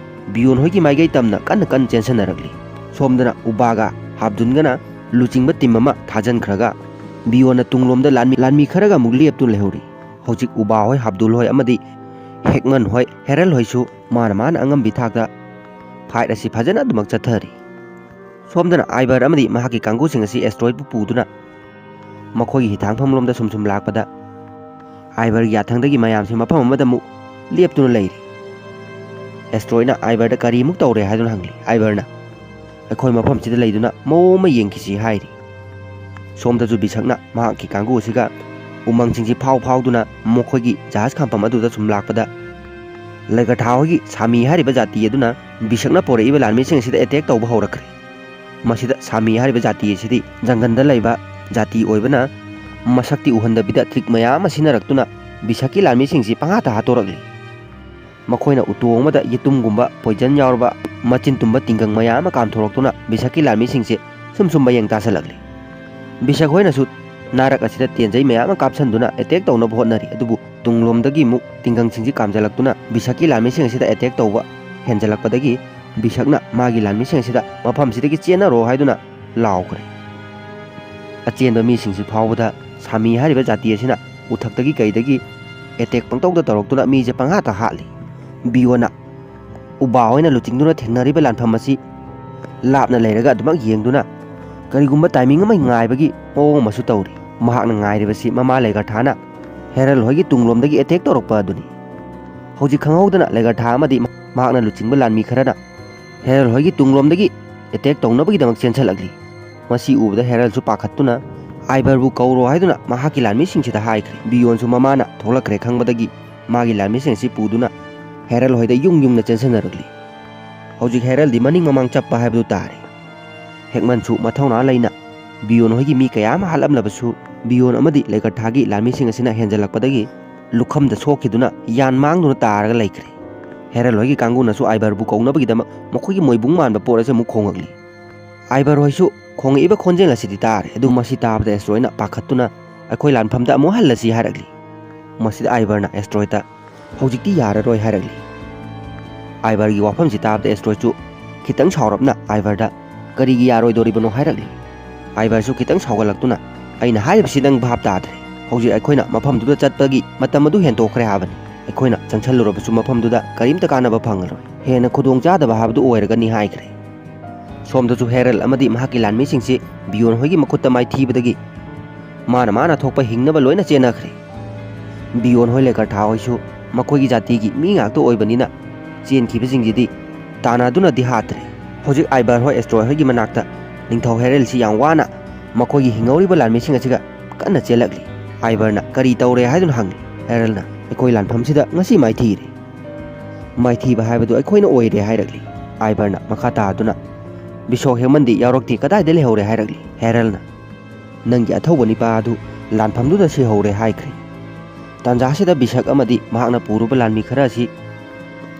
ꯕꯤꯌꯣꯟ ꯍꯣꯏꯒꯤ ꯃꯥꯏꯀꯩ ꯇꯝꯅ ꯀꯟꯅ ꯀꯟꯅ ꯆꯦꯟꯁꯤꯟꯅꯔꯛꯂꯤ꯫ ꯁꯣꯝꯗꯅ ꯎꯕꯥꯒ ꯍꯥꯞꯗꯨꯟꯒꯅ ꯂꯨꯆꯤꯡꯕ ꯇꯤꯝ ꯑꯃ ꯊꯥꯖꯤꯟꯈ꯭ꯔꯒ ꯕꯤꯌꯣꯟꯅ ꯇꯨꯡꯂꯣꯝꯗ ꯂꯥꯟꯃꯤ, ꯂꯥꯟꯃꯤ ꯈꯔꯒ ꯑꯃꯨꯛ ꯂꯦꯞꯇꯨꯅ ꯂꯩꯍꯧꯔꯤ꯫ ꯍꯧꯖꯤꯛ ꯎꯕꯥ ꯍꯣꯏ, ꯍꯥꯞꯗꯨꯜ ꯍꯣꯏ ꯑꯃꯗꯤ ꯍꯦꯛꯃꯟ ꯍꯣꯏ, ꯍꯦꯔꯜ ꯍꯣꯏꯁꯨ ꯃꯥꯅ ꯃꯥꯅ ꯑꯉꯝꯕꯤ ꯊꯥꯛꯇ ꯐꯥꯏꯠ ꯑꯁꯤ ꯐꯖꯅ ꯑꯗꯨꯃꯛ ꯆꯠꯊꯔꯤ꯫ ꯁꯣꯝꯗꯅ ꯑꯥꯏꯕꯔ ꯑꯃꯗꯤ ꯃꯍꯥꯛꯀꯤ ꯀꯥꯡꯕꯨꯁꯤꯡ ꯑꯁꯤ ꯑꯦꯁꯇ꯭ꯔꯣꯏꯗꯄꯨ ꯄꯨꯗꯨꯅ ꯃꯈꯣꯏꯒꯤ ꯍꯤꯊꯥꯡꯐꯝꯂꯣꯝꯗ ꯁꯨꯝ ꯁꯨꯝ ꯂꯥꯛꯄꯗ ꯑꯥꯏꯕꯔꯒꯤ ꯌꯥꯊꯪꯗꯒꯤ ꯃꯌꯥꯝꯁꯤ ꯃꯐꯝ ꯑꯃꯗ ꯑꯃꯨꯛ ꯂꯦꯞꯇꯨꯅ ꯂꯩꯔꯤ꯫ ꯑꯦꯁꯇ꯭ꯔꯣꯏꯗꯅ ꯑꯥꯏꯕꯔꯗ ꯀꯔꯤꯃꯨꯛ ꯇꯧꯔꯦ ꯍꯥꯏꯗꯨꯅ ꯍꯪꯂꯤ꯫ ꯑꯥꯏꯕꯔꯅ, "ꯑꯩꯈꯣꯏ ꯃꯐꯝꯁꯤꯗ ꯂꯩꯗꯨꯅ ꯃꯑꯣꯡ ꯑꯃ ꯌꯦꯡꯈꯤꯁꯤ" ꯍꯥꯏꯔꯤ꯫ ꯁꯣꯝꯗꯁꯨ ꯕꯤꯁꯛꯅ ꯃꯍꯥꯛꯀꯤ ꯀꯥꯡꯕꯨ ꯑꯁꯤꯒ ꯎꯃꯪꯁꯤꯡꯁꯤ ꯐꯥꯎ ꯐꯥꯎꯗꯨꯅ ꯃꯈꯣꯏꯒꯤ ꯖꯍꯥꯖ ꯈꯥꯝꯐꯝ ꯑꯗꯨꯗ ꯁꯨꯝ ꯂꯥꯛꯄꯗ ꯂꯩꯒꯔꯊꯥ ꯍꯣꯏꯒꯤ ꯁꯥꯃꯤ ꯍꯥꯏꯔꯤꯕ ꯖꯥꯇꯤ ꯑꯗꯨꯅ ꯕꯤꯁꯛꯅ ꯄꯨꯔꯛꯏꯕ ꯂꯥꯟꯃꯤꯁꯤꯡ ꯑꯁꯤꯗ ꯑꯦꯇꯦꯛ ꯇꯧꯕ ꯍꯧꯔꯛꯈ꯭ꯔꯦ꯫ ꯃꯁꯤꯗ ꯁꯥꯃꯤ ꯍꯥꯏꯔꯤꯕ ꯖꯥꯇꯤ ꯑꯁꯤꯗꯤ ꯖꯪꯒꯜꯗ ꯂꯩꯕ ꯖꯥꯇꯤ ꯑꯣꯏꯕꯅ ꯃꯁꯛꯇꯤ ꯎꯍꯟꯗꯕꯤꯗ ꯇ꯭ꯔꯤꯛ ꯃꯌꯥꯝ ꯑꯃ ꯁꯤꯖꯤꯟꯅꯔꯛꯇꯨꯅ ꯕꯤꯁꯛꯀꯤ ꯂꯥꯟꯃꯤꯁꯤꯡꯁꯤ ꯄꯪꯍꯥꯠꯇ ꯍꯥꯠꯇꯣꯔꯛꯂꯤ꯫ ꯃꯈꯣꯏꯅ ꯎꯇꯣꯡ ꯑꯃꯗ ꯌꯦꯇꯨꯝꯒꯨꯝꯕ ꯄꯣꯏꯖꯟ ꯌꯥꯎꯔꯕ ꯃꯆꯤꯟ ꯇꯨꯝꯕ ꯇꯤꯡꯒꯪ ꯃꯌꯥꯝ ꯑꯃ ꯀꯥꯝꯊꯣꯔꯛꯇꯨꯅ ꯕꯤꯁꯛꯀꯤ ꯂꯥꯟꯃꯤꯁꯤꯡꯁꯦ ꯁꯨꯝ ꯁꯨꯝ ꯃꯌꯦꯡ ꯇꯥꯁꯤꯜꯂꯛꯂꯤ꯫ ꯕꯤꯁꯛ ꯍꯣꯏꯅꯁꯨ ꯅꯥꯔꯛ ꯑꯁꯤꯗ ꯇꯦꯟꯖꯩ ꯃꯌꯥꯝ ꯑꯃ ꯀꯥꯞꯁꯤꯟꯗꯨꯅ ꯑꯦꯇꯦꯛ ꯇꯧꯅꯕ ꯍꯣꯠꯅꯔꯤ, ꯑꯗꯨꯕꯨ ꯇꯨꯡꯂꯣꯝꯗꯒꯤ ꯑꯃꯨꯛ ꯇꯤꯡꯒꯪꯁꯤꯡꯁꯤ ꯀꯥꯝꯖꯜꯂꯛꯇꯨꯅ ꯕꯤꯁꯛꯀꯤ ꯂꯥꯟꯃꯤꯁꯤꯡ ꯑꯁꯤꯗ ꯑꯦꯇꯦꯛ ꯇꯧꯕ ꯍꯦꯟꯖꯜꯂꯛꯄꯗꯒꯤ ꯕꯤꯁꯛꯅ ꯃꯥꯒꯤ ꯂꯥꯟꯃꯤꯁꯤꯡ ꯑꯁꯤꯗ ꯃꯐꯝꯁꯤꯗꯒꯤ ꯆꯦꯟꯅꯔꯣ ꯍꯥꯏꯗꯨꯅ ꯂꯥꯎꯈ꯭ꯔꯦ꯫ ꯑꯆꯦꯟꯕ ꯃꯤꯁꯤꯡꯁꯤ ꯐꯥꯎꯕꯗ ꯁꯥꯃꯤ ꯍꯥꯏꯔꯤꯕ ꯖꯥꯇꯤ ꯑꯁꯤꯅ ꯎꯊꯛꯇꯒꯤ ꯀꯩꯗꯒꯤ ꯑꯦꯇꯦꯛ ꯄꯪꯇꯧꯗ ꯇꯧꯔꯛꯇꯨꯅ ꯃꯤꯁꯦ ꯄꯪꯍꯥꯠꯇ ꯍꯥꯠꯂꯤ꯫ ꯕꯤꯌꯣꯅ ꯎꯕꯥ ꯍꯣꯏꯅ ꯂꯨꯆꯤꯡꯗꯨꯅ ꯊꯦꯡꯅꯔꯤꯕ ꯂꯥꯟꯐꯝ ꯑꯁꯤ ꯂꯥꯞꯅ ꯂꯩꯔꯒ ꯑꯗꯨꯃꯛ ꯌꯦꯡꯗꯨꯅ ꯀꯔꯤꯒꯨꯝꯕ ꯇꯥꯏꯃꯤꯡ ꯑꯃ ꯉꯥꯏꯕꯒꯤ ꯃꯑꯣꯡ ꯑꯃꯁꯨ ꯇꯧꯔꯤ꯫ ꯃꯍꯥꯛꯅ ꯉꯥꯏꯔꯤꯕꯁꯤ ꯃꯃꯥ ꯂꯩꯒꯔꯊꯥꯅ ꯍꯦꯔꯜ ꯍꯣꯏꯒꯤ ꯇꯨꯡꯂꯣꯝꯗꯒꯤ ꯑꯦꯇꯦꯛ ꯇꯧꯔꯛꯄ ꯑꯗꯨꯅꯤ꯫ ꯍꯧꯖꯤꯛ ꯈꯪꯍꯧꯗꯅ ꯂꯩꯒꯔꯊꯥ ꯑꯃꯗꯤ ꯃꯍꯥꯛꯅ ꯂꯨꯆꯤꯡꯕ ꯂꯥꯟꯃꯤ ꯈꯔꯅ ꯍꯦꯔꯜ ꯍꯣꯏꯒꯤ ꯇꯨꯡꯂꯣꯝꯗꯒꯤ ꯑꯦꯇꯦꯛ ꯇꯧꯅꯕꯒꯤꯗꯃꯛ ꯆꯦꯟꯁꯤꯜꯂꯛꯂꯤ꯫ ꯃꯁꯤ ꯎꯕꯗ ꯍꯦꯔꯜꯁꯨ ꯄꯥꯈꯠꯇꯨꯅ ꯑꯥꯏꯕꯔꯕꯨ ꯀꯧꯔꯣ ꯍꯥꯏꯗꯨꯅ ꯃꯍꯥꯛꯀꯤ ꯂꯥꯟꯃꯤꯁꯤꯡꯁꯤꯗ ꯍꯥꯏꯈ꯭ꯔꯦ꯫ ꯕꯤꯌꯣꯟꯁꯨ ꯃꯃꯥꯅ ꯊꯣꯛꯂꯛꯈ꯭ꯔꯦ ꯈꯪꯕꯗꯒꯤ ꯃꯥꯒꯤ ꯂꯥꯟꯃꯤꯁꯤꯡ ꯑꯁꯤ ꯄꯨꯗꯨꯅ ꯍꯦꯔꯜ ꯍꯣꯏꯗ ꯌꯨꯡ ꯌꯨꯡꯅ ꯆꯦꯟꯁꯤꯟꯅꯔꯛꯂꯤ꯫ ꯍꯧꯖꯤꯛ ꯍꯦꯔꯜꯗꯤ ꯃꯅꯤꯡ ꯃꯃꯥꯡ ꯆꯞꯄ ꯍꯥꯏꯕꯗꯨ ꯇꯥꯔꯦ꯫ ꯍꯦꯛꯃꯟꯁꯨ ꯃꯊꯧꯅꯥ ꯂꯩꯅ ꯕꯤꯌꯣꯟ ꯍꯣꯏꯒꯤ ꯃꯤ ꯀꯌꯥ ꯑꯃ ꯍꯥꯠꯂꯝꯂꯕꯁꯨ ꯕꯤꯌꯣꯟ ꯑꯃꯗꯤ ꯂꯩꯒꯔꯊꯥꯒꯤ ꯂꯥꯟꯃꯤꯁꯤꯡ ꯑꯁꯤꯅ ꯍꯦꯟꯖꯜꯂꯛꯄꯗꯒꯤ ꯂꯨꯈꯝꯗ ꯁꯣꯛꯈꯤꯗꯨꯅ ꯌꯥꯟ ꯃꯥꯡꯗꯨꯅ ꯇꯥꯔꯒ ꯂꯩꯈ꯭ꯔꯦ꯫ ꯍꯦꯔꯜ ꯍꯣꯏꯒꯤ ꯀꯥꯡꯕꯨꯅꯁꯨ ꯑꯥꯏꯕꯔꯕꯨ ꯀꯧꯅꯕꯒꯤꯗꯃꯛ ꯃꯈꯣꯏꯒꯤ ꯃꯣꯏꯕꯨꯡ ꯃꯥꯟꯕ ꯄꯣꯠ ꯑꯁꯤ ꯑꯃꯨꯛ ꯈꯣꯡꯉꯛꯂꯤ꯫ ꯑꯥꯏꯕꯔ ꯍꯣꯏꯁꯨ ꯈꯣꯡꯉꯛꯏꯕ ꯈꯣꯟꯖꯦꯜ ꯑꯁꯤꯗꯤ ꯇꯥꯔꯦ, ꯑꯗꯨ ꯃꯁꯤ ꯇꯥꯕꯗ ꯑꯦꯁꯇ꯭ꯔꯣꯏꯅ ꯄꯥꯈꯠꯇꯨꯅ ꯑꯩꯈꯣꯏ ꯂꯥꯟꯐꯝꯗ ꯑꯃꯨꯛ ꯍꯜꯂꯁꯤ ꯍꯥꯏꯔꯛꯂꯤ꯫ ꯃꯁꯤꯗ ꯑꯥꯏꯕꯔꯅ ꯑꯦꯁꯇ꯭ꯔꯣꯏꯗ ꯍꯧꯖꯤꯛꯇꯤ ꯌꯥꯔꯔꯣꯏ ꯍꯥꯏꯔꯛꯂꯤ꯫ ꯑꯥꯏꯕꯔꯒꯤ ꯋꯥꯐꯝꯁꯤ ꯇꯥꯕꯗ ꯑꯦꯁꯇ꯭ꯔꯣꯏꯗꯁꯨ ꯈꯤꯇꯪ ꯁꯥꯎꯔꯞꯅ ꯑꯥꯏꯕꯔꯗ ꯀꯔꯤꯒꯤ ꯌꯥꯔꯣꯏꯗꯣꯔꯤꯕꯅꯣ ꯍꯥꯏꯔꯛꯂꯤ꯫ ꯑꯥꯏꯕꯔꯁꯨ ꯈꯤꯇꯪ ꯁꯥꯎꯒꯠꯂꯛꯇꯨꯅ ꯑꯩꯅ ꯍꯥꯏꯔꯤꯕꯁꯤ ꯅꯪ ꯚꯥꯞ ꯇꯥꯗ꯭ꯔꯦ꯫ ꯍꯧꯖꯤꯛ ꯑꯩꯈꯣꯏꯅ ꯃꯐꯝꯗꯨꯗ ꯆꯠꯄꯒꯤ ꯃꯇꯝ ꯑꯗꯨ ꯍꯦꯟꯇꯣꯛꯈ꯭ꯔꯦ ꯍꯥꯏꯕꯅꯤ꯫ ꯑꯩꯈꯣꯏꯅ ꯆꯪꯁꯜꯂꯨꯔꯕꯁꯨ ꯃꯐꯝꯗꯨꯗ ꯀꯔꯤꯝꯇ ꯀꯥꯟꯅꯕ ꯐꯪꯉꯔꯣꯏ꯫ ꯍꯦꯟꯅ ꯈꯨꯗꯣꯡ ꯆꯥꯗꯕ ꯍꯥꯏꯕꯗꯨ ꯑꯣꯏꯔꯒꯅꯤ ꯍꯥꯏꯈ꯭ꯔꯦ꯫ ꯁꯣꯝꯗꯁꯨ ꯍꯦꯔꯜ ꯑꯃꯗꯤ ꯃꯍꯥꯛꯀꯤ ꯂꯥꯟꯃꯤꯁꯤꯡꯁꯤ ꯕꯤꯌꯣꯟ ꯍꯣꯏꯒꯤ ꯃꯈꯨꯠꯇ ꯃꯥꯏꯊꯤꯕꯗꯒꯤ ꯃꯥꯅ ꯃꯥꯅ ꯊꯣꯛꯄ ꯍꯤꯡꯅꯕ ꯂꯣꯏꯅ ꯆꯦꯟꯅꯈ꯭ꯔꯦ꯫ ꯕꯤꯌꯣꯟ ꯍꯣꯏ ꯂꯩꯀꯔꯊꯥ ꯍꯣꯏꯁꯨ ꯃꯈꯣꯏꯒꯤ ꯖꯥꯇꯤꯒꯤ ꯃꯤ ꯉꯥꯛꯇ ꯑꯣꯏꯕꯅꯤꯅ ꯆꯦꯟꯈꯤꯕꯁꯤꯡꯁꯤꯗꯤ ꯇꯥꯟꯅꯗꯨꯅꯗꯤ ꯍꯥꯠꯇ꯭ꯔꯦ꯫ ꯍꯧꯖꯤꯛ ꯑꯥꯏꯕꯔ ꯍꯣꯏ ꯑꯦꯁꯇ꯭ꯔꯣꯏ ꯍꯣꯏꯒꯤ ꯃꯅꯥꯛꯇ ꯅꯤꯡꯊꯧ ꯍꯦꯔꯜꯁꯤ ꯌꯥꯝ ꯋꯥꯅ ꯃꯈꯣꯏꯒꯤ ꯍꯤꯡꯍꯧꯔꯤꯕ ꯂꯥꯟꯃꯤꯁꯤꯡ ꯑꯁꯤꯒ ꯀꯟꯅ ꯆꯦꯜꯂꯛꯂꯤ꯫ ꯑꯥꯏꯕꯔꯅ ꯀꯔꯤ ꯇꯧꯔꯦ ꯍꯥꯏꯗꯨꯅ ꯍꯪꯂꯤ꯫ ꯍꯦꯔꯜꯅ ꯑꯩꯈꯣꯏ ꯂꯥꯟꯐꯝꯁꯤꯗ ꯉꯁꯤ ꯃꯥꯏꯊꯤꯔꯦ꯫ ꯃꯥꯏꯊꯤꯕ ꯍꯥꯏꯕꯗꯨ ꯑꯩꯈꯣꯏꯅ ꯑꯣꯏꯔꯦ" ꯍꯥꯏꯔꯛꯂꯤ꯫ ꯑꯥꯏꯕꯔꯅ ꯃꯈꯥ ꯇꯥꯗꯨꯅ, "ꯕꯤꯁꯣꯛ ꯍꯦꯛꯃꯟꯗꯤ ꯌꯥꯎꯔꯛꯇꯦ, ꯀꯗꯥꯏꯗ ꯂꯩꯍꯧꯔꯦ?" ꯍꯥꯏꯔꯛꯂꯤ꯫ ꯍꯦꯔꯜꯅ, "ꯅꯪꯒꯤ ꯑꯊꯧꯕ ꯅꯤꯄꯥ ꯑꯗꯨ ꯂꯥꯟꯐꯝꯗꯨꯗ ꯁꯤꯍꯧꯔꯦ" ꯍꯥꯏꯈ꯭ꯔꯦ꯫ ꯇꯥꯟꯖꯥꯁꯤꯗ ꯕꯤꯁꯛ ꯑꯃꯗꯤ ꯃꯍꯥꯛꯅ ꯄꯨꯔꯨꯕ ꯂꯥꯟꯃꯤ ꯈꯔ ꯑꯁꯤ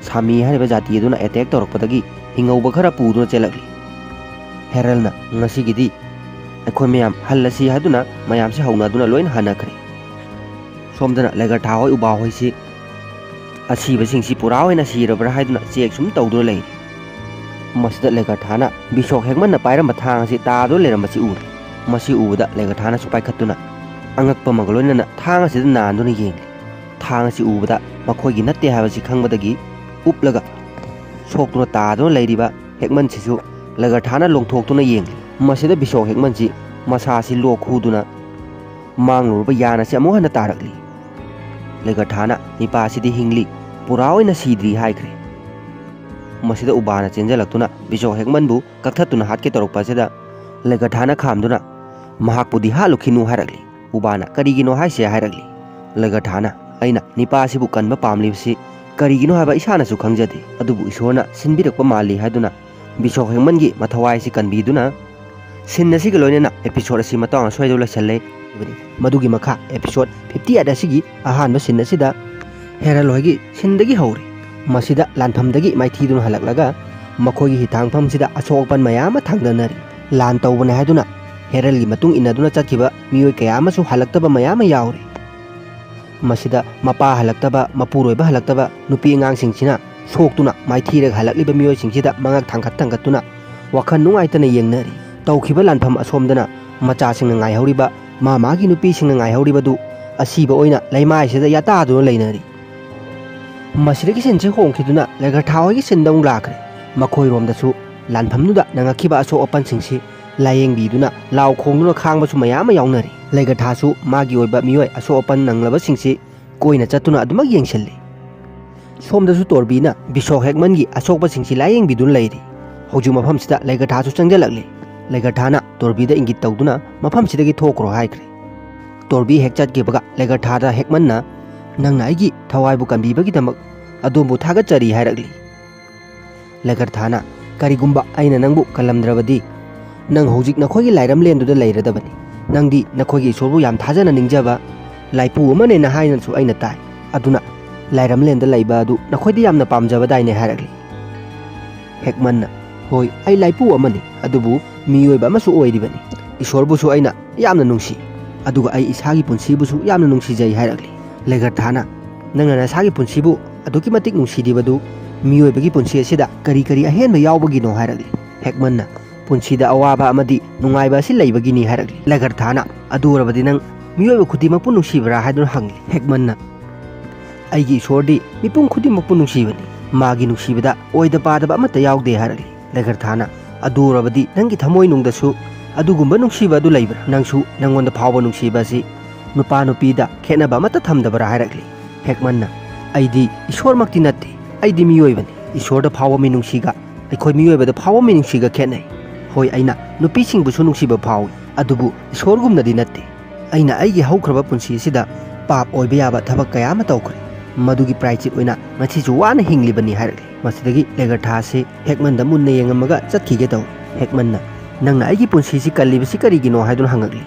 ꯁꯥꯃꯤ ꯍꯥꯏꯔꯤꯕ ꯖꯥꯇꯤ ꯑꯗꯨꯅ ꯑꯦꯇꯦꯛ ꯇꯧꯔꯛꯄꯗꯒꯤ ꯍꯤꯡꯍꯧꯕ ꯈꯔ ꯄꯨꯗꯨꯅ ꯆꯦꯜꯂꯛꯂꯤ꯫ ꯍꯦꯔꯜꯅ, "ꯉꯁꯤꯒꯤꯗꯤ ꯑꯩꯈꯣꯏ ꯃꯌꯥꯝ ꯍꯜꯂꯁꯤ" ꯍꯥꯏꯗꯨꯅ ꯃꯌꯥꯝꯁꯤ ꯍꯧꯅꯗꯨꯅ ꯂꯣꯏꯅ ꯍꯟꯅꯈ꯭ꯔꯦ꯫ ꯁꯣꯝꯗꯅ ꯂꯩꯒꯔꯊꯥ ꯍꯣꯏ, ꯎꯕꯥ ꯍꯣꯏꯁꯤ ꯑꯁꯤꯕꯁꯤꯡꯁꯤ ꯄꯨꯔꯥ ꯑꯣꯏꯅ ꯁꯤꯔꯕ꯭ꯔꯥ ꯍꯥꯏꯗꯨꯅ ꯆꯦꯛ ꯁꯨꯝ ꯇꯧꯗꯨꯅ ꯂꯩꯔꯤ꯫ ꯃꯁꯤꯗ ꯂꯩꯒꯔꯊꯥꯅ ꯕꯤꯁꯣꯛ ꯍꯦꯛꯃꯟꯅ ꯄꯥꯏꯔꯝꯕ ꯊꯥꯡ ꯑꯁꯤ ꯇꯥꯗꯨꯅ ꯂꯩꯔꯝꯕꯁꯤ ꯎꯔꯦ꯫ ꯃꯁꯤ ꯎꯕꯗ ꯂꯩꯒꯔꯊꯥꯅꯁꯨ ꯄꯥꯏꯈꯠꯇꯨꯅ ꯑꯉꯛꯄ ꯑꯃꯒ ꯂꯣꯏꯅꯅ ꯊꯥꯡ ꯑꯁꯤꯗ ꯅꯥꯟꯗꯨꯅ ꯌꯦꯡꯂꯤ꯫ ꯊꯥꯡ ꯑꯁꯤ ꯎꯕꯗ ꯃꯈꯣꯏꯒꯤ ꯅꯠꯇꯦ ꯍꯥꯏꯕꯁꯤ ꯈꯪꯕꯗꯒꯤ ꯎꯞꯂꯒ ꯁꯣꯛꯇꯨꯅ ꯇꯥꯗꯨꯅ ꯂꯩꯔꯤꯕ ꯍꯦꯛꯃꯟꯁꯤꯁꯨ ꯂꯩꯒꯔꯊꯥꯅ ꯂꯣꯡꯊꯣꯛꯇꯨꯅ ꯌꯦꯡꯂꯤ꯫ ꯃꯁꯤꯗ ꯕꯤꯁꯣꯛ ꯍꯦꯛꯃꯟꯁꯤ ꯃꯁꯥꯁꯤ ꯂꯣꯛ ꯈꯨꯗꯨꯅ ꯃꯥꯡꯂꯨꯔꯕ ꯌꯥꯟ ꯑꯁꯤ ꯑꯃꯨꯛ ꯍꯟꯅ ꯇꯥꯔꯛꯂꯤ꯫ ꯂꯩꯒꯔꯊꯥꯅ ꯅꯤꯄꯥ ꯑꯁꯤꯗꯤ ꯍꯤꯡꯂꯤ, ꯄꯨꯔꯥ ꯑꯣꯏꯅ ꯁꯤꯗ꯭ꯔꯤ ꯍꯥꯏꯈ꯭ꯔꯦ꯫ ꯃꯁꯤꯗ ꯎꯕꯥꯅ ꯆꯦꯟꯖꯜꯂꯛꯇꯨꯅ ꯕꯤꯁꯣꯛ ꯍꯦꯛꯃꯟꯕꯨ ꯀꯛꯊꯠꯇꯨꯅ ꯍꯥꯠꯀꯦ ꯇꯧꯔꯛꯄ ꯑꯁꯤꯗ ꯂꯩꯒꯔꯊꯥꯅ ꯈꯥꯝꯗꯨꯅ, "ꯃꯍꯥꯛꯄꯨꯗꯤ ꯍꯥꯠꯂꯨꯈꯤꯅꯨ" ꯍꯥꯏꯔꯛꯂꯤ꯫ ꯎꯕꯥꯅ, "ꯀꯔꯤꯒꯤꯅꯣ ꯍꯥꯏꯁꯦ?" ꯍꯥꯏꯔꯛꯂꯤ꯫ ꯂꯩꯒꯔꯊꯥꯅ, "ꯑꯩꯅ ꯅꯤꯄꯥ ꯑꯁꯤꯕꯨ ꯀꯟꯕ ꯄꯥꯝꯂꯤꯕꯁꯤ ꯀꯔꯤꯒꯤꯅꯣ ꯍꯥꯏꯕ ꯏꯁꯥꯅꯁꯨ ꯈꯪꯖꯗꯦ, ꯑꯗꯨꯕꯨ ꯏꯁꯣꯔꯅ ꯁꯤꯟꯕꯤꯔꯛꯄ ꯃꯥꯜꯂꯤ" ꯍꯥꯏꯗꯨꯅ ꯕꯤꯁꯣꯛ ꯍꯦꯛꯃꯟꯒꯤ ꯃꯊꯋꯥꯏ ꯑꯁꯤ ꯀꯟꯕꯤꯗꯨꯅ ꯁꯤꯟ ꯑꯁꯤꯒ ꯂꯣꯏꯅꯅ ꯑꯦꯄꯤꯁꯣꯗ ꯑꯁꯤ ꯃꯇꯥꯡ ꯑꯁ꯭ꯋꯥꯏꯗ ꯂꯣꯏꯁꯤꯜꯂꯦ꯫ ꯃꯗꯨꯒꯤ ꯃꯈꯥ ꯑꯦꯄꯤꯁꯣꯗ ꯐꯤꯐꯇꯤ ꯑꯩꯠ ꯑꯁꯤꯒꯤ ꯑꯍꯥꯟꯕ ꯁꯤꯟ ꯑꯁꯤꯗ ꯍꯦꯔꯜ ꯍꯣꯏꯒꯤ ꯁꯤꯟꯗꯒꯤ ꯍꯧꯔꯤ꯫ ꯃꯁꯤꯗ ꯂꯥꯟꯐꯝꯗꯒꯤ ꯃꯥꯏꯊꯤꯗꯨꯅ ꯍꯜꯂꯛꯂꯒ ꯃꯈꯣꯏꯒꯤ ꯍꯤꯊꯥꯡꯐꯝꯁꯤꯗ ꯑꯁꯣꯛ ꯑꯄꯟ ꯃꯌꯥꯝ ꯑꯃ ꯊꯥꯡꯗꯅꯔꯤ꯫ ꯂꯥꯟ ꯇꯧꯕꯅꯦ ꯍꯥꯏꯗꯨꯅ ꯍꯦꯔꯜꯒꯤ ꯃꯇꯨꯡ ꯏꯟꯅꯗꯨꯅ ꯆꯠꯈꯤꯕ ꯃꯤꯑꯣꯏ ꯀꯌꯥ ꯑꯃꯁꯨ ꯍꯜꯂꯛꯇꯕ ꯃꯌꯥꯝ ꯑꯃ ꯌꯥꯎꯔꯤ꯫ ꯃꯁꯤꯗ ꯃꯄꯥ ꯍꯜꯂꯛꯇꯕ, ꯃꯄꯨꯔꯣꯏꯕ ꯍꯜꯂꯛꯇꯕ ꯅꯨꯄꯤ ꯑꯉꯥꯡꯁꯤꯡꯁꯤꯅ ꯁꯣꯛꯇꯨꯅ ꯃꯥꯏꯊꯤꯔꯒ ꯍꯜꯂꯛꯂꯤꯕ ꯃꯤꯑꯣꯏꯁꯤꯡꯁꯤꯗ ꯃꯉꯛ ꯊꯥꯡꯒꯠ ꯊꯥꯡꯒꯠꯇꯨꯅ ꯋꯥꯈꯜ ꯅꯨꯡꯉꯥꯏꯇꯅ ꯌꯦꯡꯅꯔꯤ꯫ ꯇꯧꯈꯤꯕ ꯂꯥꯟꯐꯝ ꯑꯁꯣꯝꯗꯅ ꯃꯆꯥꯁꯤꯡꯅ ꯉꯥꯏꯍꯧꯔꯤꯕ, ꯃꯥ ꯃꯥꯒꯤ ꯅꯨꯄꯤꯁꯤꯡꯅ ꯉꯥꯏꯍꯧꯔꯤꯕꯗꯨ ꯑꯁꯤꯕ ꯑꯣꯏꯅ ꯂꯩꯃꯥꯏꯁꯤꯗ ꯌꯥꯇꯥꯗꯨꯅ ꯂꯩꯅꯔꯤ꯫ ꯃꯁꯤꯗꯒꯤ ꯁꯤꯟꯁꯤ ꯍꯣꯡꯈꯤꯗꯨꯅ ꯂꯩꯒꯔꯊꯥ ꯍꯣꯏꯒꯤ ꯁꯤꯟꯗ ꯑꯃꯨꯛ ꯂꯥꯛꯈ꯭ꯔꯦ꯫ ꯃꯈꯣꯏꯔꯣꯝꯗꯁꯨ ꯂꯥꯟꯐꯝꯗꯨꯗ ꯅꯪꯉꯛꯈꯤꯕ ꯑꯁꯣꯛ ꯑꯄꯟꯁꯤꯡꯁꯤ ꯂꯥꯌꯦꯡꯕꯤꯗꯨꯅ ꯂꯥꯎ ꯈꯣꯡꯗꯨꯅ ꯈꯥꯡꯕꯁꯨ ꯃꯌꯥꯝ ꯑꯃ ꯌꯥꯎꯅꯔꯤ꯫ ꯂꯩꯒꯔꯊꯥꯁꯨ ꯃꯥꯒꯤ ꯑꯣꯏꯕ ꯃꯤꯑꯣꯏ ꯑꯁꯣꯛ ꯑꯄꯟ ꯅꯪꯂꯕꯁꯤꯡꯁꯤ ꯀꯣꯏꯅ ꯆꯠꯇꯨꯅ ꯑꯗꯨꯃꯛ ꯌꯦꯡꯁꯤꯜꯂꯤ꯫ ꯁꯣꯝꯗꯁꯨ ꯇꯣꯔꯕꯤꯅ ꯕꯤꯁꯣꯛ ꯍꯦꯛꯃꯟꯒꯤ ꯑꯁꯣꯛꯄꯁꯤꯡꯁꯤ ꯂꯥꯌꯦꯡꯕꯤꯗꯨꯅ ꯂꯩꯔꯤ꯫ ꯍꯧꯖꯤꯛ ꯃꯐꯝꯁꯤꯗ ꯂꯩꯒꯔꯊꯥꯁꯨ ꯆꯪꯁꯤꯜꯂꯛꯂꯤ꯫ ꯂꯩꯒꯔꯊꯥꯅ ꯇꯣꯔꯕꯤꯗ ꯏꯪꯒꯤꯠ ꯇꯧꯗꯨꯅ ꯃꯐꯝꯁꯤꯗꯒꯤ ꯊꯣꯛꯈ꯭ꯔꯣ ꯍꯥꯏꯈ꯭ꯔꯦ꯫ ꯇꯣꯔꯕꯤ ꯍꯦꯛ ꯆꯠꯈꯤꯕꯒ ꯂꯩꯒꯔꯊꯥꯗ ꯍꯦꯛꯃꯟꯅ, "ꯅꯪꯅ ꯑꯩꯒꯤ ꯊꯋꯥꯏꯕꯨ ꯀꯟꯕꯤꯕꯒꯤꯗꯃꯛ ꯑꯗꯣꯝꯕꯨ ꯊꯥꯒꯠꯆꯔꯤ" ꯍꯥꯏꯔꯛꯂꯤ꯫ ꯂꯦꯒꯔꯊꯥꯅ, "ꯀꯔꯤꯒꯨꯝꯕ ꯑꯩꯅ ꯅꯪꯕꯨ ꯀꯜꯂꯝꯗ꯭ꯔꯕꯗꯤ, ꯅꯪ ꯍꯧꯖꯤꯛ ꯅꯈꯣꯏꯒꯤ ꯂꯥꯏꯔꯝꯂꯦꯟꯗꯨꯗ ꯂꯩꯔꯗꯕꯅꯤ꯫ ꯅꯪꯗꯤ ꯅꯈꯣꯏꯒꯤ ꯏꯁꯣꯔꯕꯨ ꯌꯥꯝ ꯊꯥꯖꯅ ꯅꯤꯡꯖꯕ ꯂꯥꯏꯄꯨ ꯑꯃꯅꯦꯅ ꯍꯥꯏꯅꯁꯨ ꯑꯩꯅ ꯇꯥꯏ꯫ ꯑꯗꯨꯅ ꯂꯥꯏꯔꯝꯂꯦꯟꯗ ꯂꯩꯕ ꯑꯗꯨ ꯅꯈꯣꯏꯗꯤ ꯌꯥꯝꯅ ꯄꯥꯝꯖꯕꯗꯥꯏꯅꯦ" ꯍꯥꯏꯔꯛꯂꯤ꯫ ꯍꯦꯛꯃꯟꯅ, "ꯍꯣꯏ, ꯑꯩ ꯂꯥꯏꯄꯨ ꯑꯃꯅꯤ, ꯑꯗꯨꯕꯨ ꯃꯤꯑꯣꯏꯕ ꯑꯃꯁꯨ ꯑꯣꯏꯔꯤꯕꯅꯤ꯫ ꯏꯁꯣꯔꯕꯨꯁꯨ ꯑꯩꯅ ꯌꯥꯝꯅ ꯅꯨꯡꯁꯤ, ꯑꯗꯨꯒ ꯑꯩ ꯏꯁꯥꯒꯤ ꯄꯨꯟꯁꯤꯕꯨꯁꯨ ꯌꯥꯝꯅ ꯅꯨꯡꯁꯤꯖꯩ" ꯍꯥꯏꯔꯛꯂꯤ꯫ ꯂꯦꯒꯔꯊꯥꯅ, "ꯅꯪꯅ ꯅꯁꯥꯒꯤ ꯄꯨꯟꯁꯤꯕꯨ ꯑꯗꯨꯛꯀꯤ ꯃꯇꯤꯛ ꯅꯨꯡꯁꯤꯔꯤꯕꯗꯨ ꯃꯤꯑꯣꯏꯕꯒꯤ ꯄꯨꯟꯁꯤ ꯑꯁꯤꯗ ꯀꯔꯤ ꯀꯔꯤ ꯑꯍꯦꯟꯕ ꯌꯥꯎꯕꯒꯤꯅꯣ?" ꯍꯥꯏꯔꯛꯂꯤ꯫ ꯍꯦꯛꯃꯟꯅ, "ꯄꯨꯟꯁꯤꯗ ꯑꯋꯥꯕ ꯑꯃꯗꯤ ꯅꯨꯡꯉꯥꯏꯕ ꯑꯁꯤ ꯂꯩꯕꯒꯤꯅꯤ" ꯍꯥꯏꯔꯛꯂꯤ꯫ ꯂꯦꯒꯔꯊꯥꯅ, "ꯑꯗꯨ ꯑꯣꯏꯔꯕꯗꯤ ꯅꯪ ꯃꯤꯑꯣꯏꯕ ꯈꯨꯗꯤꯡꯃꯛꯄꯨ ꯅꯨꯡꯁꯤꯕ꯭ꯔꯥ?" ꯍꯥꯏꯗꯨꯅ ꯍꯪꯂꯤ꯫ ꯍꯦꯛꯃꯟꯅ, "ꯑꯩꯒꯤ ꯏꯁꯣꯔꯗꯤ ꯃꯤꯄꯨꯝ ꯈꯨꯗꯤꯡꯃꯛꯄꯨ ꯅꯨꯡꯁꯤꯕꯅꯤ, ꯃꯥꯒꯤ ꯅꯨꯡꯁꯤꯕꯗ ꯑꯣꯏꯗ ꯄꯥꯗꯕ ꯑꯃꯠꯇ ꯌꯥꯎꯗꯦ" ꯍꯥꯏꯔꯛꯂꯤ꯫ ꯂꯦꯒꯔꯊꯥꯅ, "ꯑꯗꯨ ꯑꯣꯏꯔꯕꯗꯤ ꯅꯪꯒꯤ ꯊꯃꯣꯏꯅꯨꯡꯗꯁꯨ ꯑꯗꯨꯒꯨꯝꯕ ꯅꯨꯡꯁꯤꯕ ꯑꯗꯨ ꯂꯩꯕ꯭ꯔꯥ? ꯅꯪꯁꯨ ꯅꯪꯉꯣꯟꯗ ꯐꯥꯎꯕ ꯅꯨꯡꯁꯤꯕ ꯑꯁꯤ ꯅꯨꯄꯥ ꯅꯨꯄꯤꯗ ꯈꯦꯠꯅꯕ ꯑꯃꯠꯇ ꯊꯝꯗꯕ꯭ꯔꯥ?" ꯍꯥꯏꯔꯛꯂꯤ꯫ ꯍꯦꯛꯃꯟꯅ, "ꯑꯩꯗꯤ ꯏꯁꯣꯔꯃꯛꯇꯤ ꯅꯠꯇꯦ, ꯑꯩꯗꯤ ꯃꯤꯑꯣꯏꯕꯅꯤ꯫ ꯏꯁꯣꯔꯗ ꯐꯥꯎꯕ ꯃꯤꯅꯨꯡꯁꯤꯒ ꯑꯩꯈꯣꯏ ꯃꯤꯑꯣꯏꯕꯗ ꯐꯥꯎꯕ ꯃꯤꯅꯨꯡꯁꯤꯒ ꯈꯦꯠꯅꯩ꯫ ꯍꯣꯏ, ꯑꯩꯅ ꯅꯨꯄꯤꯁꯤꯡꯕꯨꯁꯨ ꯅꯨꯡꯁꯤꯕ ꯐꯥꯎꯏ, ꯑꯗꯨꯕꯨ ꯏꯁꯣꯔꯒꯨꯝꯅꯗꯤ ꯅꯠꯇꯦ꯫ ꯑꯩꯅ ꯑꯩꯒꯤ ꯍꯧꯈ꯭ꯔꯕ ꯄꯨꯟꯁꯤ ꯑꯁꯤꯗ ꯄꯥꯞ ꯑꯣꯏꯕ ꯌꯥꯕ ꯊꯕꯛ ꯀꯌꯥ ꯑꯃ ꯇꯧꯈ꯭ꯔꯦ꯫ ꯃꯗꯨꯒꯤ ꯄ꯭ꯔꯥꯏꯆꯤꯠ ꯑꯣꯏꯅ ꯉꯁꯤꯁꯨ ꯋꯥꯅ ꯍꯤꯡꯂꯤꯕꯅꯤ" ꯍꯥꯏꯔꯛꯂꯤ꯫ ꯃꯁꯤꯗꯒꯤ ꯂꯦꯒꯔꯊꯥ ꯑꯁꯤ ꯍꯦꯛꯃꯟꯗ ꯃꯨꯟꯅ ꯌꯦꯡꯉꯝꯃꯒ ꯆꯠꯈꯤꯒꯦ ꯇꯧꯏ꯫ ꯍꯦꯛꯃꯟꯅ, "ꯅꯪꯅ ꯑꯩꯒꯤ ꯄꯨꯟꯁꯤꯁꯤ ꯀꯜꯂꯤꯕꯁꯤ ꯀꯔꯤꯒꯤꯅꯣ?" ꯍꯥꯏꯗꯨꯅ ꯍꯪꯉꯛꯂꯤ꯫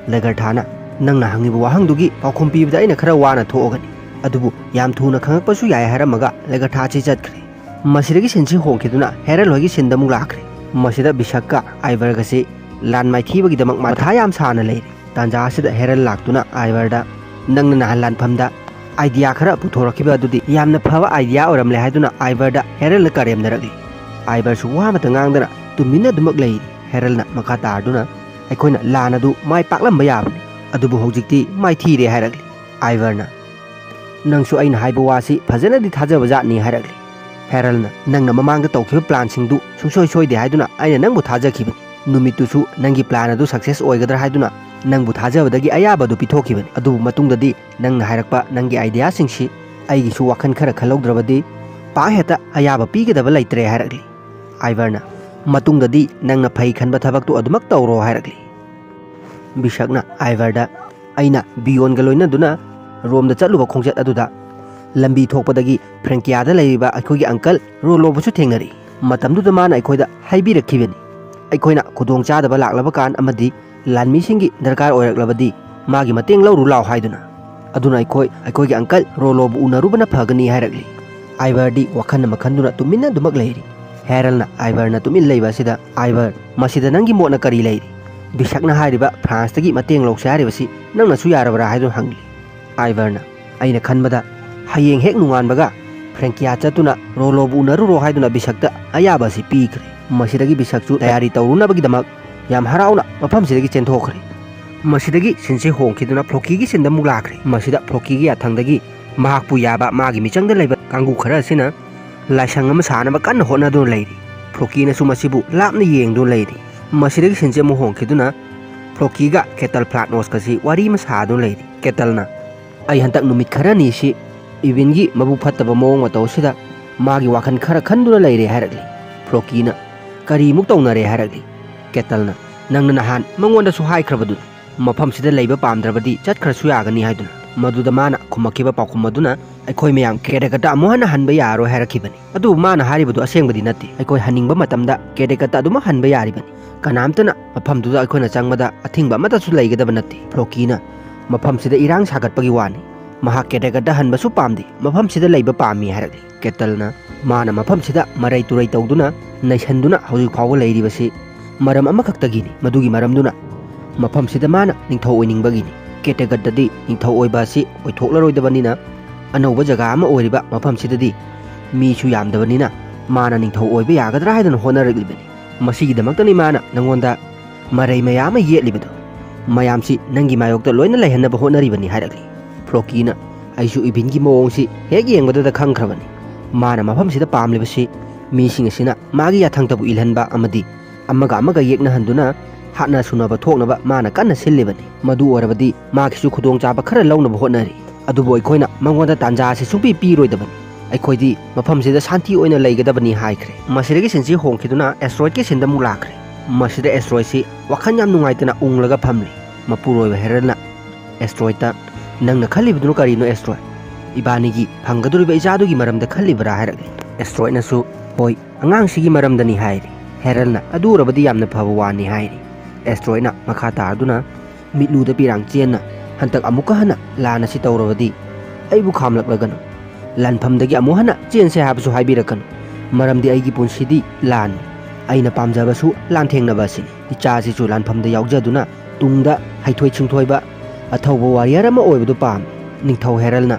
ꯂꯦꯒꯔꯊꯥꯅ, "ꯅꯪꯅ ꯍꯪꯉꯤꯕ ꯋꯥꯍꯪꯗꯨꯒꯤ ꯄꯥꯎꯈꯨꯝ ꯄꯤꯕꯗ ꯑꯩꯅ ꯈꯔ ꯋꯥꯅ ꯊꯣꯛꯑꯒꯅꯤ, ꯑꯗꯨꯕꯨ ꯌꯥꯝ ꯊꯨꯅ ꯈꯪꯉꯛꯄꯁꯨ ꯌꯥꯏ" ꯍꯥꯏꯔꯝꯃꯒ ꯂꯦꯒꯔꯊꯥ ꯑꯁꯤ ꯆꯠꯈ꯭ꯔꯦ꯫ ꯃꯁꯤꯗꯒꯤ ꯁꯤꯟꯁꯤ ꯍꯣꯡꯈꯤꯗꯨꯅ ꯍꯦꯔꯜ ꯍꯣꯏꯒꯤ ꯁꯤꯟꯗ ꯑꯃꯨꯛ ꯂꯥꯛꯈ꯭ꯔꯦ꯫ ꯃꯁꯤꯗ ꯕꯤꯁꯛꯀ ꯑꯥꯏꯚꯔꯒꯁꯤ ꯂꯥꯟ ꯃꯥꯏꯊꯤꯕꯒꯤꯗꯃꯛ ꯃꯊꯥ ꯌꯥꯝ ꯁꯥꯅ ꯂꯩꯔꯤ꯫ ꯇꯥꯟꯖꯥ ꯑꯁꯤꯗ ꯍꯦꯔꯜ ꯂꯥꯛꯇꯨꯅ ꯑꯥꯏꯚꯔꯗ, "ꯅꯪꯅ ꯅꯍꯥꯟ ꯂꯥꯟꯐꯝꯗ ꯑꯥꯏꯗꯤꯌꯥ ꯈꯔ ꯄꯨꯊꯣꯔꯛꯈꯤꯕ ꯑꯗꯨꯗꯤ ꯌꯥꯝꯅ ꯐꯕ ꯑꯥꯏꯗꯤꯌꯥ ꯑꯣꯏꯔꯝꯂꯦ" ꯍꯥꯏꯗꯨꯅ ꯑꯥꯏꯚꯔꯗ ꯍꯦꯔꯜꯅ ꯀꯔꯦꯝꯅꯔꯛꯂꯤ꯫ ꯑꯥꯏꯚꯔꯁꯨ ꯋꯥ ꯑꯃꯇ ꯉꯥꯡꯗꯅ ꯇꯨꯃꯤꯟꯅ ꯑꯗꯨꯃꯛ ꯂꯩꯔꯤ꯫ ꯍꯦꯔꯜꯅ ꯃꯈꯥ ꯇꯥꯔꯗꯨꯅ, "ꯑꯩꯈꯣꯏꯅ ꯂꯥꯟ ꯑꯗꯨ ꯃꯥꯏ ꯄꯥꯛꯂꯝꯕ ꯌꯥꯕꯅꯤ, ꯑꯗꯨꯕꯨ ꯍꯧꯖꯤꯛꯇꯤ ꯃꯥꯏꯊꯤꯔꯦ" ꯍꯥꯏꯔꯛꯂꯤ꯫ ꯑꯥꯏꯚꯔꯅ, "ꯅꯪꯁꯨ ꯑꯩꯅ ꯍꯥꯏꯕ ꯋꯥꯁꯤ ꯐꯖꯅꯗꯤ ꯊꯥꯖꯕ ꯖꯥꯠꯅꯤ" ꯍꯥꯏꯔꯛꯂꯤ꯫ ꯍꯦꯔꯜꯅ, "ꯅꯪꯅ ꯃꯃꯥꯡꯗ ꯇꯧꯈꯤꯕ ꯄ꯭ꯂꯥꯟꯁꯤꯡꯗꯨ ꯁꯨꯡꯁꯣꯏ ꯁꯣꯏꯗꯦ ꯍꯥꯏꯗꯨꯅ ꯑꯩꯅ ꯅꯪꯕꯨ ꯊꯥꯖꯈꯤꯕꯅꯤ꯫ ꯅꯨꯃꯤꯠꯇꯨꯁꯨ ꯅꯪꯒꯤ ꯄ꯭ꯂꯥꯟ ꯑꯗꯨ ꯁꯛꯁꯦꯁ ꯑꯣꯏꯒꯗ꯭ꯔꯥ ꯍꯥꯏꯗꯨꯅ ꯅꯪꯕꯨ ꯊꯥꯖꯕꯗꯒꯤ ꯑꯌꯥꯕ ꯑꯗꯨ ꯄꯤꯊꯣꯛꯈꯤꯕꯅꯤ꯫ ꯑꯗꯨꯕꯨ ꯃꯇꯨꯡꯗꯗꯤ ꯅꯪꯅ ꯍꯥꯏꯔꯛꯄ ꯅꯪꯒꯤ ꯑꯥꯏꯗꯤꯌꯥꯁꯤꯡꯁꯤ ꯑꯩꯒꯤꯁꯨ ꯋꯥꯈꯜ ꯈꯔ ꯈꯜꯍꯧꯗ꯭ꯔꯕꯗꯤ ꯄꯥꯛ ꯍꯦꯛꯇ ꯑꯌꯥꯕ ꯄꯤꯒꯗꯕ ꯂꯩꯇ꯭ꯔꯦ" ꯍꯥꯏꯔꯛꯂꯤ꯫ ꯑꯥꯏꯚꯔꯅ, "ꯃꯇꯨꯡꯗꯗꯤ ꯅꯪꯅ ꯐꯩ ꯈꯟꯕ ꯊꯕꯛꯇꯨ ꯑꯗꯨꯃꯛ ꯇꯧꯔꯣ" ꯍꯥꯏꯔꯛꯂꯤ꯫ ꯕꯤꯁꯛꯅ ꯑꯥꯏꯚꯔꯗ, "ꯑꯩꯅ ꯕꯤꯌꯣꯟꯒ ꯂꯣꯏꯅꯗꯨꯅ ꯔꯣꯝꯗ ꯆꯠꯂꯨꯕ ꯈꯣꯡꯆꯠ ꯑꯗꯨꯗ ꯂꯝꯕꯤ ꯊꯣꯛꯄꯗꯒꯤ ꯐ꯭ꯔꯦꯡꯀꯤꯌꯥꯗ ꯂꯩꯔꯤꯕ ꯑꯩꯈꯣꯏꯒꯤ ꯑꯪꯀꯜ ꯔꯣꯂꯣꯕꯨꯁꯨ ꯊꯦꯡꯅꯔꯛꯏ꯫ ꯃꯇꯝꯗꯨꯗ ꯃꯥꯅ ꯑꯩꯈꯣꯏꯗ ꯍꯥꯏꯕꯤꯔꯛꯈꯤꯕꯅꯤ, ꯑꯩꯈꯣꯏꯅ ꯈꯨꯗꯣꯡꯆꯥꯗꯕ ꯂꯥꯛꯂꯕ ꯀꯥꯟ ꯑꯃꯗꯤ ꯂꯥꯟꯃꯤꯁꯤꯡꯒꯤ ꯗꯔꯀꯥꯔ ꯑꯣꯏꯔꯛꯂꯕꯗꯤ ꯃꯥꯒꯤ ꯃꯇꯦꯡ ꯂꯧꯔꯨ ꯂꯥꯎ ꯍꯥꯏꯗꯨꯅ꯫ ꯑꯗꯨꯅ ꯑꯩꯈꯣꯏ ꯑꯩꯈꯣꯏꯒꯤ ꯑꯪꯀꯜ ꯔꯣꯂꯣꯕꯨ ꯎꯅꯔꯨꯕꯅ ꯐꯒꯅꯤ ꯍꯥꯏꯔꯛꯂꯤ꯫ ꯑꯥꯏꯚꯔꯗꯤ ꯋꯥꯈꯜ ꯑꯃ ꯈꯟꯗꯨꯅ ꯇꯨꯃꯤꯟꯅ ꯑꯗꯨꯃꯛ ꯂꯩꯔꯤ꯫ ꯍꯦꯔꯜꯅ ꯑꯥꯏꯚꯔꯅ ꯇꯨꯃꯤꯟ ꯂꯩꯕ ꯑꯁꯤꯗ, "ꯑꯥꯏꯚꯔ, ꯃꯁꯤꯗ ꯅꯪꯒꯤ ꯃꯣꯠꯅ ꯀꯔꯤ ꯂꯩꯔꯤ? ꯕꯤꯁꯛꯅ ꯍꯥꯏꯔꯤꯕ ꯐ꯭ꯔꯥꯟꯁꯇꯒꯤ ꯃꯇꯦꯡ ꯂꯧꯁꯦ ꯍꯥꯏꯔꯤꯕꯁꯤ ꯅꯪꯅꯁꯨ ꯌꯥꯔꯕ꯭ꯔꯥ?" ꯍꯥꯏꯗꯨꯅ ꯍꯪꯂꯤ꯫ ꯑꯥꯏꯚꯔꯅ, "ꯑꯩꯅ ꯈꯟꯕꯗ ꯍꯌꯦꯡ ꯍꯦꯛ ꯅꯣꯡꯉꯥꯟꯕꯒ ꯐ꯭ꯔꯦꯡꯀꯤꯌꯥ ꯆꯠꯇꯨꯅ ꯔꯣꯂꯣꯕꯨ ꯎꯅꯔꯨꯔꯣ" ꯍꯥꯏꯗꯨꯅ ꯕꯤꯁꯛꯇ ꯑꯌꯥꯕ ꯑꯁꯤ ꯄꯤꯈ꯭ꯔꯦ꯫ ꯃꯁꯤꯗꯒꯤ ꯕꯤꯁꯛꯁꯨ ꯇꯌꯥꯔꯤ ꯇꯧꯔꯨꯅꯕꯒꯤꯗꯃꯛ ꯌꯥꯝ ꯍꯔꯥꯎꯅ ꯃꯐꯝꯁꯤꯗꯒꯤ ꯆꯦꯟꯊꯣꯛꯈ꯭ꯔꯦ꯫ ꯃꯁꯤꯗꯒꯤ ꯁꯤꯟꯁꯦ ꯍꯣꯡꯈꯤꯗꯨꯅ ꯐ꯭ꯂꯣꯀꯤꯒꯤ ꯁꯤꯟꯗ ꯑꯃꯨꯛ ꯂꯥꯛꯈ꯭ꯔꯦ꯫ ꯃꯁꯤꯗ ꯐ꯭ꯂꯣꯀꯤꯒꯤ ꯌꯥꯊꯪꯗꯒꯤ ꯃꯍꯥꯛꯄꯨ ꯌꯥꯕ ꯃꯥꯒꯤ ꯃꯤꯆꯪꯗ ꯂꯩꯕ ꯀꯥꯡꯕꯨ ꯈꯔ ꯑꯁꯤꯅ ꯂꯥꯏꯁꯪ ꯑꯃ ꯁꯥꯅꯕ ꯀꯟꯅ ꯍꯣꯠꯅꯗꯨꯅ ꯂꯩꯔꯤ꯫ ꯐ꯭ꯂꯣꯀꯤꯅꯁꯨ ꯃꯁꯤꯕꯨ ꯂꯥꯞꯅ ꯌꯦꯡꯗꯨꯅ ꯂꯩꯔꯤ꯫ ꯃꯁꯤꯗꯒꯤ ꯁꯤꯟꯁꯦ ꯑꯃꯨꯛ ꯍꯣꯡꯈꯤꯗꯨꯅ ꯐ꯭ꯂꯣꯀꯤꯒ ꯀꯦꯇꯜ ꯐ꯭ꯂꯥꯠꯅꯣꯁꯀꯁꯤ ꯋꯥꯔꯤ ꯑꯃ ꯁꯥꯗꯨꯅ ꯂꯩꯔꯤ꯫ ꯀꯦꯇꯜꯅ, "ꯑꯩ ꯍꯟꯗꯛ ꯅꯨꯃꯤꯠ ꯈꯔꯅꯤꯁꯤ ꯏꯚꯤꯟꯒꯤ ꯃꯕꯨꯛ ꯐꯠꯇꯕ ꯃꯑꯣꯡ ꯃꯇꯧ ꯑꯁꯤꯗ ꯃꯥꯒꯤ ꯋꯥꯈꯜ ꯈꯔ ꯈꯟꯗꯨꯅ ꯂꯩꯔꯦ" ꯍꯥꯏꯔꯛꯂꯤ꯫ ꯐ꯭ꯂꯣꯀꯤꯅ, "ꯀꯔꯤꯃꯨꯛ ꯇꯧꯅꯔꯦ?" ꯍꯥꯏꯔꯛꯂꯤ꯫ ꯀꯦꯇꯜꯅ, "ꯅꯪꯅ ꯅꯍꯥꯟ ꯃꯉꯣꯟꯗꯁꯨ ꯍꯥꯏꯈ꯭ꯔꯕꯗꯨꯅꯤ, ꯃꯐꯝꯁꯤꯗ ꯂꯩꯕ ꯄꯥꯝꯗ꯭ꯔꯕꯗꯤ ꯆꯠꯈ꯭ꯔꯁꯨ ꯌꯥꯒꯅꯤ ꯍꯥꯏꯗꯨꯅ꯫ ꯃꯗꯨꯗ ꯃꯥꯅ ꯈꯨꯝꯃꯛꯈꯤꯕ ꯄꯥꯎꯈꯨꯝ ꯑꯗꯨꯅ, 'ꯑꯩꯈꯣꯏ ꯃꯌꯥꯝ ꯀꯦꯗꯒꯇ ꯑꯃꯨꯛ ꯍꯟꯅ ꯍꯟꯕ ꯌꯥꯔꯔꯣꯏ' ꯍꯥꯏꯔꯛꯈꯤꯕꯅꯤ꯫ ꯑꯗꯨꯕꯨ ꯃꯥꯅ ꯍꯥꯏꯔꯤꯕꯗꯨ ꯑꯁꯦꯡꯕꯗꯤ ꯅꯠꯇꯦ꯫ ꯑꯩꯈꯣꯏ ꯍꯟꯅꯤꯡꯕ ꯃꯇꯝꯗ ꯀꯦꯗꯒꯇ ꯑꯗꯨꯃꯛ ꯍꯟꯕ ꯌꯥꯔꯤꯕꯅꯤ꯫ ꯀꯅꯥꯝꯇꯅ ꯃꯐꯝꯗꯨꯗ ꯑꯩꯈꯣꯏꯅ ꯆꯪꯕꯗ ꯑꯊꯤꯡꯕ ꯑꯃꯠꯇꯁꯨ ꯂꯩꯒꯗꯕ ꯅꯠꯇꯦ꯫ ꯐ꯭ꯂꯣꯀꯤꯅ, "ꯃꯐꯝꯁꯤꯗ ꯏꯔꯥꯡ ꯁꯥꯒꯠꯄꯒꯤ ꯋꯥꯅꯤ꯫ ꯃꯍꯥꯛ ꯀꯦꯗꯒꯇ ꯍꯟꯕꯁꯨ ꯄꯥꯝꯗꯦ, ꯃꯐꯝꯁꯤꯗ ꯂꯩꯕ ꯄꯥꯝꯃꯤ" ꯍꯥꯏꯔꯛꯂꯤ꯫ ꯀꯦꯇꯜꯅ, "ꯃꯥꯅ ꯃꯐꯝꯁꯤꯗ ꯃꯔꯩ ꯇꯨꯔꯩ ꯇꯧꯗꯨꯅ ꯅꯩꯁꯟꯗꯨꯅ ꯍꯧꯖꯤꯛ ꯐꯥꯎꯕ ꯂꯩꯔꯤꯕꯁꯤ ꯃꯔꯝ ꯑꯃꯈꯛꯇꯒꯤꯅꯤ꯫ ꯃꯗꯨꯒꯤ ꯃꯔꯝꯗꯨꯅ ꯃꯐꯝꯁꯤꯗ ꯃꯥꯅ ꯅꯤꯡꯊꯧ ꯑꯣꯏꯅꯤꯡꯕꯒꯤꯅꯤ꯫ ꯀꯦꯇꯒꯠꯇꯗꯤ ꯅꯤꯡꯊꯧ ꯑꯣꯏꯕ ꯑꯁꯤ ꯑꯣꯏꯊꯣꯛꯂꯔꯣꯏꯗꯕꯅꯤꯅ, ꯑꯅꯧꯕ ꯖꯒꯥ ꯑꯃ ꯑꯣꯏꯔꯤꯕ ꯃꯐꯝꯁꯤꯗꯗꯤ ꯃꯤꯁꯨ ꯌꯥꯝꯗꯕꯅꯤꯅ ꯃꯥꯅ ꯅꯤꯡꯊꯧ ꯑꯣꯏꯕ ꯌꯥꯒꯗ꯭ꯔꯥ ꯍꯥꯏꯗꯅ ꯍꯣꯠꯅꯔꯛꯂꯤꯕꯅꯤ꯫ ꯃꯁꯤꯒꯤꯗꯃꯛꯇꯅꯤ ꯃꯥꯅ ꯅꯪꯉꯣꯟꯗ ꯃꯔꯩ ꯃꯌꯥꯝ ꯑꯃ ꯌꯦꯠꯂꯤꯕꯗꯨ꯫ ꯃꯌꯥꯝꯁꯤ ꯅꯪꯒꯤ ꯃꯥꯌꯣꯛꯇ ꯂꯣꯏꯅ ꯂꯩꯍꯟꯅꯕ ꯍꯣꯠꯅꯔꯤꯕꯅꯤ" ꯍꯥꯏꯔꯛꯂꯤ꯫ ꯐ꯭ꯂꯣꯀꯤꯅ, "ꯑꯩꯁꯨ ꯏꯚꯤꯟꯒꯤ ꯃꯑꯣꯡꯁꯤ ꯍꯦꯛ ꯌꯦꯡꯕꯗꯗ ꯈꯪꯈ꯭ꯔꯕꯅꯤ꯫ ꯃꯥꯅ ꯃꯐꯝꯁꯤꯗ ꯄꯥꯝꯂꯤꯕꯁꯤ ꯃꯤꯁꯤꯡ ꯑꯁꯤꯅ ꯃꯥꯒꯤ ꯌꯥꯊꯪꯗꯕꯨ ꯏꯜꯍꯟꯕ ꯑꯃꯗꯤ ꯑꯃꯒ ꯑꯃꯒ ꯌꯦꯛꯅꯍꯟꯗꯨꯅ ꯍꯥꯠꯅ ꯁꯨꯅꯕ ꯊꯣꯛꯅꯕ ꯃꯥꯅ ꯀꯟꯅ ꯁꯤꯜꯂꯤꯕꯅꯤ꯫ ꯃꯗꯨ ꯑꯣꯏꯔꯕꯗꯤ ꯃꯥꯒꯤꯁꯨ ꯈꯨꯗꯣꯡꯆꯥꯕ ꯈꯔ ꯂꯧꯅꯕ ꯍꯣꯠꯅꯔꯤ꯫ ꯑꯗꯨꯕꯨ ꯑꯩꯈꯣꯏꯅ ꯃꯉꯣꯟꯗ ꯇꯥꯟꯖꯥ ꯑꯁꯤ ꯁꯨꯡꯄꯤ ꯄꯤꯔꯣꯏꯗꯕꯅꯤ꯫ ꯑꯩꯈꯣꯏꯗꯤ ꯃꯐꯝꯁꯤꯗ ꯁꯥꯟꯇꯤ ꯑꯣꯏꯅ ꯂꯩꯒꯗꯕꯅꯤ" ꯍꯥꯏꯈ꯭ꯔꯦ꯫ ꯃꯁꯤꯗꯒꯤ ꯁꯤꯟꯁꯤ ꯍꯣꯡꯈꯤꯗꯨꯅ ꯑꯦꯁꯇ꯭ꯔꯣꯏꯗꯀꯤ ꯁꯤꯟꯗ ꯑꯃꯨꯛ ꯂꯥꯛꯈ꯭ꯔꯦ꯫ ꯃꯁꯤꯗ ꯑꯦꯁꯇ꯭ꯔꯣꯏꯗꯁꯤ ꯋꯥꯈꯜ ꯌꯥꯝ ꯅꯨꯡꯉꯥꯏꯇꯅ ꯎꯪꯂꯒ ꯐꯝꯂꯤ꯫ ꯃꯄꯨꯔꯣꯏꯕ ꯍꯦꯔꯜꯅ ꯑꯦꯁꯇ꯭ꯔꯣꯏꯗꯇ, "ꯅꯪꯅ ꯈꯜꯂꯤꯕꯗꯨꯅ ꯀꯔꯤꯅꯣ ꯑꯦꯁꯇ꯭ꯔꯣꯏꯗ? "ꯏꯕꯥꯅꯤꯒꯤ ꯐꯪꯒꯗꯧꯔꯤꯕ ꯏꯆꯥꯗꯨꯒꯤ ꯃꯔꯝꯗ ꯈꯜꯂꯤꯕ꯭ꯔꯥ?" ꯍꯥꯏꯔꯛꯂꯤ꯫ ꯑꯦꯁꯇ꯭ꯔꯣꯏꯗꯅꯁꯨ, "ꯍꯣꯏ, ꯑꯉꯥꯡꯁꯤꯒꯤ ꯃꯔꯝꯗꯅꯤ" ꯍꯥꯏꯔꯤ꯫ ꯍꯦꯔꯜꯅ, "ꯑꯗꯨ ꯑꯣꯏꯔꯕꯗꯤ ꯌꯥꯝꯅ ꯐꯕ ꯋꯥꯅꯤ" ꯍꯥꯏꯔꯤ꯫ ꯑꯦꯁꯇ꯭ꯔꯣꯏꯗꯅ ꯃꯈꯥ ꯇꯥꯔꯗꯨꯅ, ꯃꯤꯠꯂꯨꯗ ꯄꯤꯔꯥꯡ ꯆꯦꯟꯅ, "ꯍꯟꯗꯛ ꯑꯃꯨꯛꯀ ꯍꯟꯅ ꯂꯥꯟ ꯑꯁꯤ ꯇꯧꯔꯕꯗꯤ ꯑꯩꯕꯨ ꯈꯥꯝꯂꯛꯂꯒꯅꯨ꯫ ꯂꯥꯟꯐꯝꯗꯒꯤ ꯑꯃꯨꯛ ꯍꯟꯅ ꯆꯦꯟꯁꯦ ꯍꯥꯏꯕꯁꯨ ꯍꯥꯏꯕꯤꯔꯛꯀꯅꯨ꯫ ꯃꯔꯝꯗꯤ ꯑꯩꯒꯤ ꯄꯨꯟꯁꯤꯗꯤ ꯂꯥꯟꯅꯤ꯫ ꯑꯩꯅ ꯄꯥꯝꯖꯕꯁꯨ ꯂꯥꯟꯊꯦꯡꯅꯕ ꯑꯁꯤꯅꯤ꯫ ꯏꯆꯥꯁꯤꯁꯨ ꯂꯥꯟꯐꯝꯗ ꯌꯥꯎꯖꯗꯨꯅ ꯇꯨꯡꯗ ꯍꯩꯊꯣꯏ ꯁꯤꯡꯊꯣꯏꯕ ꯑꯊꯧꯕ ꯋꯥꯔꯤꯌꯔ ꯑꯃ ꯑꯣꯏꯕꯗꯨ ꯄꯥꯝꯃꯤ꯫ ꯅꯤꯡꯊꯧ ꯍꯦꯔꯜꯅ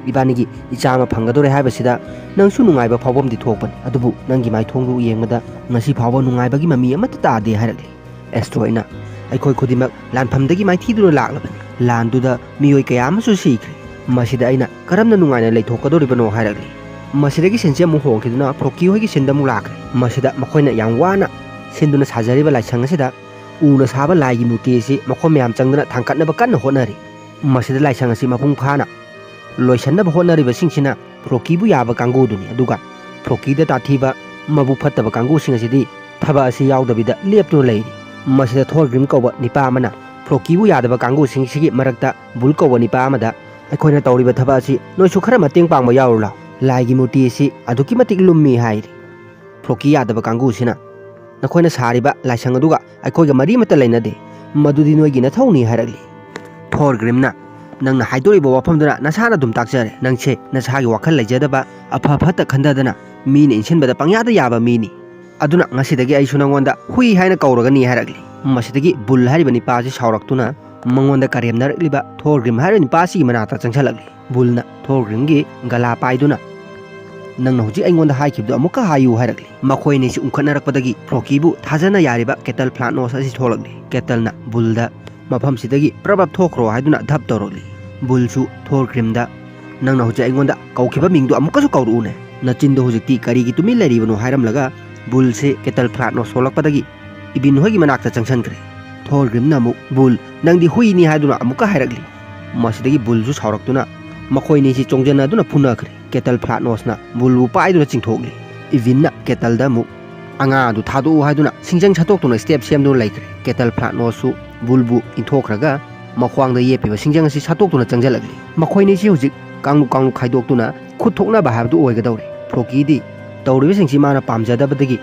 ꯏꯕꯥꯅꯤꯒꯤ ꯏꯆꯥ ꯑꯃ ꯐꯪꯒꯗꯧꯔꯦ ꯍꯥꯏꯕꯁꯤꯗ ꯅꯪꯁꯨ ꯅꯨꯡꯉꯥꯏꯕ ꯐꯥꯎꯐꯝꯗꯤ ꯊꯣꯛꯄꯅꯤ, ꯑꯗꯨꯕꯨ ꯅꯪꯒꯤ ꯃꯥꯏꯊꯣꯡꯗꯨ ꯌꯦꯡꯕꯗ ꯉꯁꯤ ꯐꯥꯎꯕ ꯅꯨꯡꯉꯥꯏꯕꯒꯤ ꯃꯃꯤ ꯑꯃꯠꯇ ꯇꯥꯗꯦ" ꯍꯥꯏꯔꯛꯂꯤ꯫ ꯑꯦꯁꯇ꯭ꯔꯣꯏꯗꯅ, "ꯑꯩꯈꯣꯏ ꯈꯨꯗꯤꯡꯃꯛ ꯂꯥꯟꯐꯝꯗꯒꯤ ꯃꯥꯏꯊꯤꯗꯨꯅ ꯂꯥꯛꯂꯕꯅꯤ꯫ ꯂꯥꯟꯗꯨꯗ ꯃꯤꯑꯣꯏ ꯀꯌꯥ ꯑꯃꯁꯨ ꯁꯤꯈ꯭ꯔꯦ꯫ ꯃꯁꯤꯗ ꯑꯩꯅ ꯀꯔꯝꯅ ꯅꯨꯡꯉꯥꯏꯅ ꯂꯩꯊꯣꯛꯀꯗꯧꯔꯤꯕꯅꯣ?" ꯍꯥꯏꯔꯛꯂꯤ꯫ ꯃꯁꯤꯗꯒꯤ ꯁꯤꯟꯁꯦ ꯑꯃꯨꯛ ꯍꯣꯡꯈꯤꯗꯨꯅ ꯐ꯭ꯔꯣꯀꯤ ꯍꯣꯏꯒꯤ ꯁꯤꯟꯗ ꯑꯃꯨꯛ ꯂꯥꯛꯈ꯭ꯔꯦ꯫ ꯃꯁꯤꯗ ꯃꯈꯣꯏꯅ ꯌꯥꯝ ꯋꯥꯅ ꯁꯤꯟꯗꯨꯅ ꯁꯥꯖꯔꯤꯕ ꯂꯥꯏꯁꯪ ꯑꯁꯤꯗ ꯎꯅ ꯁꯥꯕ ꯂꯥꯏꯒꯤ ꯃꯨꯔꯇꯤ ꯑꯁꯤ ꯃꯈꯣꯏ ꯃꯌꯥꯝ ꯆꯪꯗꯨꯅ ꯊꯥꯡꯒꯠꯅꯕ ꯀꯟꯅ ꯍꯣꯠꯅꯔꯤ꯫ ꯃꯁꯤꯗ ꯂꯥꯏꯁꯪ ꯑꯁꯤ ꯃꯄꯨꯡ ꯐꯥꯅ ꯂꯣꯏꯁꯤꯟꯅꯕ ꯍꯣꯠꯅꯔꯤꯕꯁꯤꯡꯁꯤꯅ ꯐ꯭ꯔꯣꯀꯤꯕꯨ ꯌꯥꯕ ꯀꯥꯡꯕꯨꯗꯨꯅꯤ, ꯑꯗꯨꯒ ꯐ꯭ꯔꯣꯀꯤꯗ ꯇꯥꯊꯤꯕ, ꯃꯕꯨꯛ ꯐꯠꯇꯕ ꯀꯥꯡꯕꯨꯁꯤꯡ ꯑꯁꯤꯗꯤ ꯊꯕꯛ ꯑꯁꯤ ꯌꯥꯎꯗꯕꯤꯗ ꯂꯦꯞꯇꯨꯅ ꯂꯩꯔꯤ꯫ ꯃꯁꯤꯗ ꯊꯣꯔꯒ꯭ꯔꯤꯝ ꯀꯧꯕ ꯅꯤꯄꯥ ꯑꯃꯅ ꯐ꯭ꯔꯣꯀꯤꯕꯨ ꯌꯥꯗꯕ ꯀꯥꯡꯕꯨꯁꯤꯡꯁꯤꯒꯤ ꯃꯔꯛꯇ ꯕꯨꯜ ꯀꯧꯕ ꯅꯤꯄꯥ ꯑꯃꯗ, "ꯑꯩꯈꯣꯏꯅ ꯇꯧꯔꯤꯕ ꯊꯕꯛ ꯑꯁꯤ ꯅꯣꯏꯁꯨ ꯈꯔ ꯃꯇꯦꯡ ꯄꯥꯡꯕ ꯌꯥꯎꯔꯨ ꯂꯥꯎ꯫ ꯂꯥꯏꯒꯤ ꯃꯨꯔꯇꯤ ꯑꯁꯤ ꯑꯗꯨꯛꯀꯤ ꯃꯇꯤꯛ ꯂꯨꯝꯃꯤ" ꯍꯥꯏꯔꯤ꯫ ꯐ꯭ꯔꯣꯀꯤ ꯌꯥꯗꯕ ꯀꯥꯡꯕꯨꯁꯤꯅ, "ꯅꯈꯣꯏꯅ ꯁꯥꯔꯤꯕ ꯂꯥꯏꯁꯪ ꯑꯗꯨꯒ ꯑꯩꯈꯣꯏꯒ ꯃꯔꯤ ꯑꯃꯠꯇ ꯂꯩꯅꯗꯦ, ꯃꯗꯨꯗꯤ ꯅꯣꯏꯒꯤ ꯅꯊꯧꯅꯤ" ꯍꯥꯏꯔꯛꯂꯤ꯫ ꯊꯣꯔꯒ꯭ꯔꯤꯝꯅ, "ꯅꯪꯅ ꯍꯥꯏꯗꯣꯔꯤꯕ ꯋꯥꯐꯝꯗꯨꯅ ꯅꯁꯥꯅ ꯑꯗꯨꯝ ꯇꯥꯛꯆꯔꯦ꯫ ꯅꯪꯁꯦ ꯅꯁꯥꯒꯤ ꯋꯥꯈꯜ ꯂꯩꯖꯗꯕ, ꯑꯐ ꯐꯠꯇ ꯈꯟꯗꯗꯅ ꯃꯤꯅ ꯏꯟꯁꯤꯟꯕꯗ ꯄꯪꯌꯥꯗ ꯌꯥꯕ ꯃꯤꯅꯤ꯫ ꯑꯗꯨꯅ ꯉꯁꯤꯗꯒꯤ ꯑꯩꯁꯨ ꯅꯪꯉꯣꯟꯗ ꯍꯨꯏ ꯍꯥꯏꯅ ꯀꯧꯔꯒꯅꯤ" ꯍꯥꯏꯔꯛꯂꯤ꯫ ꯃꯁꯤꯗꯒꯤ ꯕꯨꯜ ꯍꯥꯏꯔꯤꯕ ꯅꯤꯄꯥ ꯑꯁꯤ ꯁꯥꯎꯔꯛꯇꯨꯅ ꯃꯉꯣꯟꯗ ꯀꯔꯦꯝꯅꯔꯛꯂꯤꯕ ꯊꯣꯔꯒ꯭ꯔꯤꯝ ꯍꯥꯏꯔꯤꯕ ꯅꯤꯄꯥ ꯑꯁꯤꯒꯤ ꯃꯅꯥꯛꯇ ꯆꯪꯁꯤꯜꯂꯛꯂꯤ꯫ ꯕꯨꯜꯅ ꯊꯣꯔꯒ꯭ꯔꯤꯝꯒꯤ ꯒꯂꯥ ꯄꯥꯏꯗꯨꯅ, "ꯅꯪꯅ ꯍꯧꯖꯤꯛ ꯑꯩꯉꯣꯟꯗ ꯍꯥꯏꯈꯤꯕꯗꯨ ꯑꯃꯨꯛꯀ ꯍꯥꯏꯌꯨ" ꯍꯥꯏꯔꯛꯂꯤ꯫ ꯃꯈꯣꯏ ꯑꯅꯤꯁꯤ ꯎꯪꯈꯠꯅꯔꯛꯄꯗꯒꯤ ꯐ꯭ꯔꯣꯀꯤꯕꯨ ꯊꯥꯖꯅ ꯌꯥꯔꯤꯕ ꯀꯦꯇꯜ ꯐ꯭ꯂꯥꯠꯅꯣꯁ ꯑꯁꯤ ꯊꯣꯛꯂꯛꯂꯤ꯫ ꯀꯦꯇꯜꯅ ꯕꯨꯜꯗ, "ꯃꯐꯝꯁꯤꯗꯒꯤ ꯄ꯭ꯔꯞ ꯄ꯭ꯔꯞ ꯊꯣꯛꯈ꯭ꯔꯣ" ꯍꯥꯏꯗꯨꯅ ꯙꯞ ꯇꯧꯔꯛꯂꯤ꯫ ꯕꯨꯜꯁꯨ ꯊꯣꯔꯒ꯭ꯔꯤꯝꯗ, "ꯅꯪꯅ ꯍꯧꯖꯤꯛ ꯑꯩꯉꯣꯟꯗ ꯀꯧꯈꯤꯕ ꯃꯤꯡꯗꯨ ꯑꯃꯨꯛꯀꯁꯨ ꯀꯧꯔꯛꯎꯅꯦ꯫ ꯅꯆꯤꯟꯗꯨ ꯍꯧꯖꯤꯛꯇꯤ ꯀꯔꯤꯒꯤ ꯇꯨꯃꯤꯟ ꯂꯩꯔꯤꯕꯅꯣ?" ꯍꯥꯏꯔꯝꯂꯒ ꯕꯨꯜꯁꯦ ꯀꯦꯇꯜ ꯐ꯭ꯂꯥꯠꯅꯣꯁ ꯊꯣꯛꯂꯛꯄꯗꯒꯤ ꯏꯕꯤꯟ ꯍꯣꯏꯒꯤ ꯃꯅꯥꯛꯇ ꯆꯪꯁꯤꯟꯈ꯭ꯔꯦ꯫ ꯊꯣꯔꯒ꯭ꯔꯤꯝꯅ ꯑꯃꯨꯛ, "ꯕꯨꯜ, ꯅꯪꯗꯤ ꯍꯨꯏꯅꯤ" ꯍꯥꯏꯗꯨꯅ ꯑꯃꯨꯛꯀ ꯍꯥꯏꯔꯛꯂꯤ꯫ ꯃꯁꯤꯗꯒꯤ ꯕꯨꯜꯁꯨ ꯁꯥꯎꯔꯛꯇꯨꯅ ꯃꯈꯣꯏ ꯑꯅꯤꯁꯤ ꯆꯣꯡꯖꯟꯅꯗꯨꯅ ꯐꯨꯅꯈ꯭ꯔꯦ꯫ ꯀꯦꯇꯜ ꯐ꯭ꯂꯥꯠꯅꯣꯁꯅ ꯕꯨꯜꯕꯨ ꯄꯥꯏꯗꯨꯅ ꯆꯤꯡꯊꯣꯛꯂꯤ꯫ ꯏꯚꯤꯟꯅ ꯀꯦꯇꯜꯗ ꯑꯃꯨꯛ, "ꯑꯉꯥꯡ ꯑꯗꯨ ꯊꯥꯗꯣꯛꯎ" ꯍꯥꯏꯗꯨꯅ ꯁꯤꯡꯖꯪ ꯁꯠꯇꯣꯛꯇꯨꯅ ꯁ꯭ꯇꯦꯞ ꯁꯦꯝꯗꯨꯅ ꯂꯩꯈ꯭ꯔꯦ꯫ ꯀꯦꯇꯜ ꯐ꯭ꯂꯥꯠꯅꯣꯁꯁꯨ ꯕꯨꯜꯕꯨ ꯏꯟꯊꯣꯛꯈ꯭ꯔꯒ ꯃꯈ꯭ꯋꯥꯡꯗ ꯌꯦꯞꯄꯤꯕ ꯁꯤꯡꯖꯪ ꯑꯁꯤ ꯁꯠꯇꯣꯛꯇꯨꯅ ꯆꯪꯁꯤꯜꯂꯛꯂꯤ꯫ ꯃꯈꯣꯏ ꯑꯅꯤꯁꯤ ꯍꯧꯖꯤꯛ ꯀꯥꯡꯂꯨꯞ ꯀꯥꯡꯂꯨꯞ ꯈꯥꯏꯗꯣꯛꯇꯨꯅ ꯈꯨꯠ ꯊꯣꯛꯅꯕ ꯍꯥꯏꯕꯗꯨ ꯑꯣꯏꯒꯗꯧꯔꯦ꯫ ꯐ꯭ꯔꯣꯀꯤꯗꯤ ꯇꯧꯔꯤꯕꯁꯤꯡꯁꯤ ꯃꯥꯅ ꯄꯥꯝꯖꯗꯕꯗꯒꯤ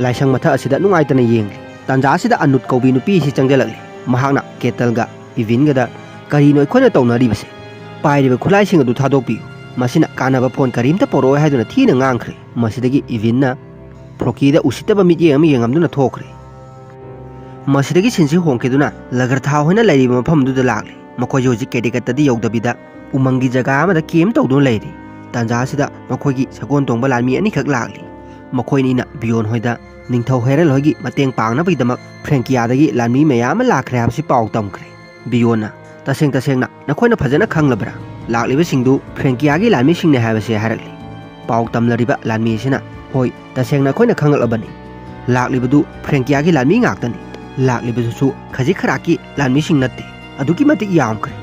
ꯂꯥꯏꯁꯪ ꯃꯊꯛ ꯑꯁꯤꯗ ꯅꯨꯡꯉꯥꯏꯇꯅ ꯌꯦꯡꯂꯤ꯫ ꯇꯥꯟꯖꯥ ꯑꯁꯤꯗ ꯑꯅꯨꯠ ꯀꯧꯕꯤ ꯅꯨꯄꯤ ꯑꯁꯤ ꯆꯪꯁꯤꯜꯂꯛꯂꯤ꯫ ꯃꯍꯥꯛꯅ ꯀꯦꯇꯜꯒ ꯏꯚꯤꯟꯒꯗ, "ꯀꯔꯤꯅꯣ ꯑꯩꯈꯣꯏꯅ ꯇꯧꯅꯔꯤꯕꯁꯦ? ꯄꯥꯏꯔꯤꯕ ꯈꯨꯠꯂꯥꯏꯁꯤꯡ ꯑꯗꯨ ꯊꯥꯗꯣꯛꯄꯤꯌꯨ꯫ ꯃꯁꯤꯅ ꯀꯥꯟꯅꯕ ꯐꯣꯟ ꯀꯔꯤꯝꯇ ꯄꯣꯔꯛꯑꯣꯏ" ꯍꯥꯏꯗꯨꯅ ꯊꯤꯅ ꯉꯥꯡꯈ꯭ꯔꯦ꯫ ꯃꯁꯤꯗꯒꯤ ꯏꯚꯤꯟꯅ ꯐ꯭ꯔꯣꯀꯤꯗ ꯎꯁꯤꯠꯇꯕ ꯃꯤꯠꯌꯦꯡ ꯑꯃ ꯌꯦꯡꯉꯝꯗꯨꯅ ꯊꯣꯛꯈ꯭ꯔꯦ꯫ ꯃꯁꯤꯗꯒꯤ ꯁꯤꯟꯁꯤ ꯍꯣꯡꯈꯤꯗꯨꯅ ꯂꯒꯔꯊꯥ ꯍꯣꯏꯅ ꯂꯩꯔꯤꯕ ꯃꯐꯝꯗꯨꯗ ꯂꯥꯛꯂꯦ꯫ ꯃꯈꯣꯏꯁꯨ ꯍꯧꯖꯤꯛ ꯀꯦꯗꯤꯀꯠꯇꯗꯤ ꯌꯧꯗꯕꯤꯗ ꯎꯃꯪꯒꯤ ꯖꯒꯥ ꯑꯃꯗ ꯀꯦꯝ ꯇꯧꯗꯨꯅ ꯂꯩꯔꯤ꯫ ꯇꯥꯟꯖꯥ ꯑꯁꯤꯗ ꯃꯈꯣꯏꯒꯤ ꯁꯒꯣꯜ ꯇꯣꯡꯕ ꯂꯥꯟꯃꯤ ꯑꯅꯤꯈꯛ ꯂꯥꯛꯂꯤ꯫ ꯃꯈꯣꯏ ꯑꯅꯤꯅ ꯕꯤꯌꯣꯟ ꯍꯣꯏꯗ ꯅꯤꯡꯊꯧ ꯍꯦꯔꯜ ꯍꯣꯏꯒꯤ ꯃꯇꯦꯡ ꯄꯥꯡꯅꯕꯒꯤꯗꯃꯛ ꯐ꯭ꯔꯦꯡꯀꯤꯌꯥꯗꯒꯤ ꯂꯥꯟꯃꯤ ꯃꯌꯥꯝ ꯑꯃ ꯂꯥꯛꯈ꯭ꯔꯦ ꯍꯥꯏꯕꯁꯤ ꯄꯥꯎ ꯇꯝꯈ꯭ꯔꯦ꯫ ꯕꯤꯌꯣꯟꯅ, "ꯇꯁꯦꯡ ꯇꯁꯦꯡꯅ ꯅꯈꯣꯏꯅ ꯐꯖꯅ ꯈꯪꯂꯕ꯭ꯔꯥ? ꯂꯥꯛꯂꯤꯕꯁꯤꯡꯗꯨ ꯐ꯭ꯔꯦꯡꯀꯤꯌꯥꯒꯤ ꯂꯥꯟꯃꯤꯁꯤꯡꯅꯦ" ꯍꯥꯏꯕꯁꯦ ꯍꯥꯏꯔꯛꯂꯤ꯫ ꯄꯥꯎ ꯇꯝꯂꯔꯤꯕ ꯂꯥꯟꯃꯤ ꯑꯁꯤꯅ, "ꯍꯣꯏ, ꯇꯁꯦꯡꯅ ꯑꯩꯈꯣꯏꯅ ꯈꯪꯂꯛꯂꯕꯅꯤ꯫ ꯂꯥꯛꯂꯤꯕꯗꯨ ꯐ꯭ꯔꯦꯡꯀꯤꯌꯥꯒꯤ ꯂꯥꯟꯃꯤ ꯉꯥꯛꯇꯅꯤ꯫ ꯂꯥꯛꯂꯤꯕꯗꯨꯁꯨ ꯈꯖꯤꯛ ꯈꯔꯥꯛꯀꯤ ꯂꯥꯟꯃꯤꯁꯤꯡ ꯅꯠꯇꯦ꯫ ꯑꯗꯨꯛꯀꯤ ꯃꯇꯤꯛ ꯌꯥꯝꯈ꯭ꯔꯦ꯫"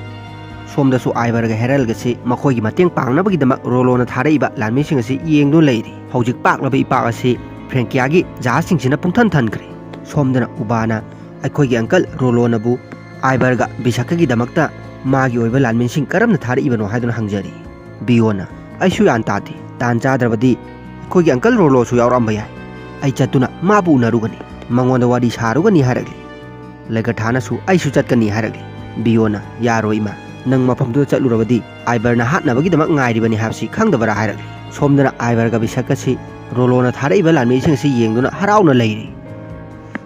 ꯁꯣꯝꯗꯁꯨ ꯑꯥꯏꯕꯔꯒ ꯍꯦꯔꯜꯒꯁꯤ ꯃꯈꯣꯏꯒꯤ ꯃꯇꯦꯡ ꯄꯥꯡꯅꯕꯒꯤꯗꯃꯛ ꯔꯣꯂꯣꯅ ꯊꯥꯔꯛꯏꯕ ꯂꯥꯟꯃꯤꯁꯤꯡ ꯑꯁꯤ ꯌꯦꯡꯗꯨꯅ ꯂꯩꯔꯤ꯫ ꯍꯧꯖꯤꯛ ꯄꯥꯛꯂꯕ ꯏꯄꯥꯛ ꯑꯁꯤ ꯐ꯭ꯔꯦꯡꯀꯤꯌꯥꯒꯤ ꯖꯍꯥꯖꯁꯤꯡꯁꯤꯅ ꯄꯨꯡꯊꯟ ꯊꯟꯈ꯭ꯔꯦ꯫ ꯁꯣꯝꯗꯅ ꯎꯕꯥꯅ ꯑꯩꯈꯣꯏꯒꯤ ꯑꯪꯀꯜ ꯔꯣꯂꯣꯅꯕꯨ ꯑꯥꯏꯕꯔꯒ ꯕꯤꯁꯛꯀꯒꯤꯗꯃꯛꯇ ꯃꯥꯒꯤ ꯑꯣꯏꯕ ꯂꯥꯟꯃꯤꯁꯤꯡ ꯀꯔꯝꯅ ꯊꯥꯔꯛꯏꯕꯅꯣ ꯍꯥꯏꯗꯨꯅ ꯍꯪꯖꯔꯤ꯫ ꯕꯤꯌꯣꯅ, "ꯑꯩꯁꯨ ꯒ꯭ꯌꯥꯟ ꯇꯥꯗꯦ꯫ ꯇꯥꯟ ꯆꯥꯗ꯭ꯔꯕꯗꯤ ꯑꯩꯈꯣꯏꯒꯤ ꯑꯪꯀꯜ ꯔꯣꯂꯣꯁꯨ ꯌꯥꯎꯔꯛꯂꯝꯕ ꯌꯥꯏ꯫ ꯑꯩ ꯆꯠꯇꯨꯅ ꯃꯥꯕꯨ ꯎꯅꯔꯨꯒꯅꯤ, ꯃꯉꯣꯟꯗ ꯋꯥꯔꯤ ꯁꯥꯔꯨꯒꯅꯤ" ꯍꯥꯏꯔꯛꯂꯤ꯫ ꯂꯦꯒꯔꯊꯥꯅꯁꯨ "ꯑꯩꯁꯨ ꯆꯠꯀꯅꯤ" ꯍꯥꯏꯔꯛꯂꯤ꯫ ꯕꯤꯌꯣꯅ, "ꯌꯥꯔꯣꯏ ꯏꯃꯥ, ꯅꯪ ꯃꯐꯝꯗꯨꯗ ꯆꯠꯂꯨꯔꯕꯗꯤ ꯑꯥꯏꯕꯔꯅ ꯍꯥꯠꯅꯕꯒꯤꯗꯃꯛ ꯉꯥꯏꯔꯤꯕꯅꯤ ꯍꯥꯏꯕꯁꯤ ꯈꯪꯗꯕꯔꯥ?" ꯍꯥꯏꯔꯛꯂꯤ꯫ ꯁꯣꯝꯗꯅ ꯑꯥꯏꯕꯔꯒ ꯕꯤꯁꯛꯀ ꯑꯁꯤ ꯔꯣꯂꯣꯅ ꯊꯥꯔꯛꯏꯕ ꯂꯥꯟꯃꯤꯁꯤꯡ ꯑꯁꯤ ꯌꯦꯡꯗꯨꯅ ꯍꯔꯥꯎꯅ ꯂꯩꯔꯤ꯫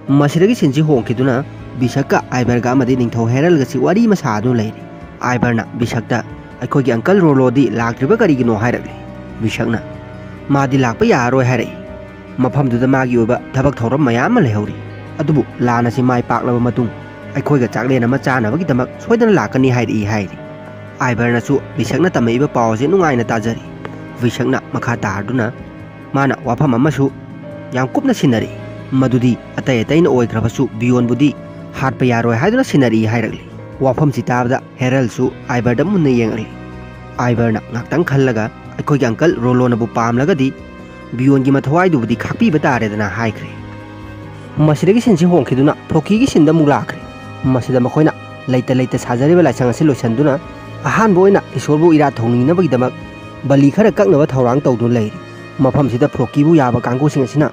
ꯃꯁꯤꯗꯒꯤ ꯁꯤꯟꯁꯤ ꯍꯣꯡꯈꯤꯗꯨꯅ ꯕꯤꯁꯛꯀ ꯑꯥꯏꯕꯔꯒ ꯑꯃꯗꯤ ꯅꯤꯡꯊꯧ ꯍꯦꯔꯜꯒꯁꯤ ꯋꯥꯔꯤ ꯑꯃ ꯁꯥꯗꯨꯅ ꯂꯩꯔꯤ꯫ ꯑꯥꯏꯕꯔꯅ ꯕꯤꯁꯛꯇ, "ꯑꯩꯈꯣꯏꯒꯤ ꯑꯪꯀꯜ ꯔꯣꯂꯣꯗꯤ ꯂꯥꯛꯇ꯭ꯔꯤꯕ ꯀꯔꯤꯒꯤꯅꯣ?" ꯍꯥꯏꯔꯛꯂꯤ꯫ ꯕꯤꯁꯛꯅ, "ꯃꯥꯗꯤ ꯂꯥꯛꯄ ꯌꯥꯔꯔꯣꯏ" ꯍꯥꯏꯔꯛꯏ꯫ "ꯃꯐꯝꯗꯨꯗ ꯃꯥꯒꯤ ꯑꯣꯏꯕ ꯊꯕꯛ ꯊꯧꯔꯝ ꯃꯌꯥꯝ ꯑꯃ ꯂꯩꯍꯧꯔꯤ꯫ ꯑꯗꯨꯕꯨ ꯂꯥꯟ ꯑꯁꯤ ꯃꯥꯏ ꯄꯥꯛꯂꯕ ꯃꯇꯨꯡ ꯑꯩꯈꯣꯏꯒ ꯆꯥꯛꯂꯦꯟ ꯑꯃ ꯆꯥꯅꯕꯒꯤꯗꯃꯛ ꯁꯣꯏꯗꯅ ꯂꯥꯛꯀꯅꯤ" ꯍꯥꯏꯔꯛꯏ ꯍꯥꯏꯔꯤ꯫ ꯑꯥꯏꯕꯔꯅꯁꯨ ꯕꯤꯁꯛꯅ ꯇꯝꯃꯛꯏꯕ ꯄꯥꯎ ꯑꯁꯤ ꯅꯨꯡꯉꯥꯏꯅ ꯇꯥꯖꯔꯤ꯫ ꯕꯤꯁꯛꯅ ꯃꯈꯥ ꯇꯥꯔꯗꯨꯅ ꯃꯥꯅ ꯋꯥꯐꯝ ꯑꯃꯁꯨ ꯌꯥꯝ ꯀꯨꯞꯅ ꯁꯤꯟꯅꯔꯛꯏ꯫ ꯃꯗꯨꯗꯤ ꯑꯇꯩ ꯑꯇꯩꯅ ꯑꯣꯏꯈ꯭ꯔꯕꯁꯨ ꯕꯤꯌꯣꯟꯕꯨꯗꯤ ꯍꯥꯠꯄ ꯌꯥꯔꯣꯏ ꯍꯥꯏꯗꯨꯅ ꯁꯤꯟꯅꯔꯛꯏ ꯍꯥꯏꯔꯛꯂꯤ꯫ ꯋꯥꯐꯝꯁꯤ ꯇꯥꯕꯗ ꯍꯦꯔꯜꯁꯨ ꯑꯥꯏꯕꯔꯗ ꯃꯨꯟꯅ ꯌꯦꯡꯂꯛꯂꯤ꯫ ꯑꯥꯏꯕꯔꯅ ꯉꯥꯛꯇꯪ ꯈꯜꯂꯒ, "ꯑꯩꯈꯣꯏꯒꯤ ꯑꯪꯀꯜ ꯔꯣꯂꯣꯅꯕꯨ ꯄꯥꯝꯂꯒꯗꯤ ꯕꯤꯌꯣꯟꯒꯤ ꯃꯊꯧꯋꯥꯏꯗꯨꯕꯨꯗꯤ ꯈꯥꯛꯄꯤꯕ ꯇꯥꯔꯦꯗꯅ" ꯍꯥꯏꯈ꯭ꯔꯦ꯫ ꯃꯁꯤꯗꯒꯤ ꯁꯤꯟꯁꯤ ꯍꯣꯡꯈꯤꯗꯨꯅ ꯐ꯭ꯔꯣꯀꯤꯒꯤ ꯁꯤꯟꯗ ꯑꯃꯨꯛ ꯂꯥꯛꯈ꯭ꯔꯦ꯫ ꯃꯁꯤꯗ ꯃꯈꯣꯏꯅ ꯂꯩꯇ ꯂꯩꯇ ꯁꯥꯖꯔꯤꯕ ꯂꯥꯏꯁꯪ ꯑꯁꯤ ꯂꯣꯏꯁꯤꯟꯗꯨꯅ ꯑꯍꯥꯟꯕ ꯑꯣꯏꯅ ꯏꯁꯣꯔꯕꯨ ꯏꯔꯥꯠ ꯊꯧꯅꯤꯅꯕꯒꯤꯗꯃꯛ ꯕꯂꯤ ꯈꯔ ꯀꯛꯅꯕ ꯊꯧꯔꯥꯡ ꯇꯧꯗꯨꯅ ꯂꯩꯔꯤ꯫ ꯃꯐꯝꯁꯤꯗ ꯐ꯭ꯔꯣꯀꯤꯕꯨ ꯌꯥꯕ ꯀꯥꯡꯕꯨꯁꯤꯡ ꯑꯁꯤꯅ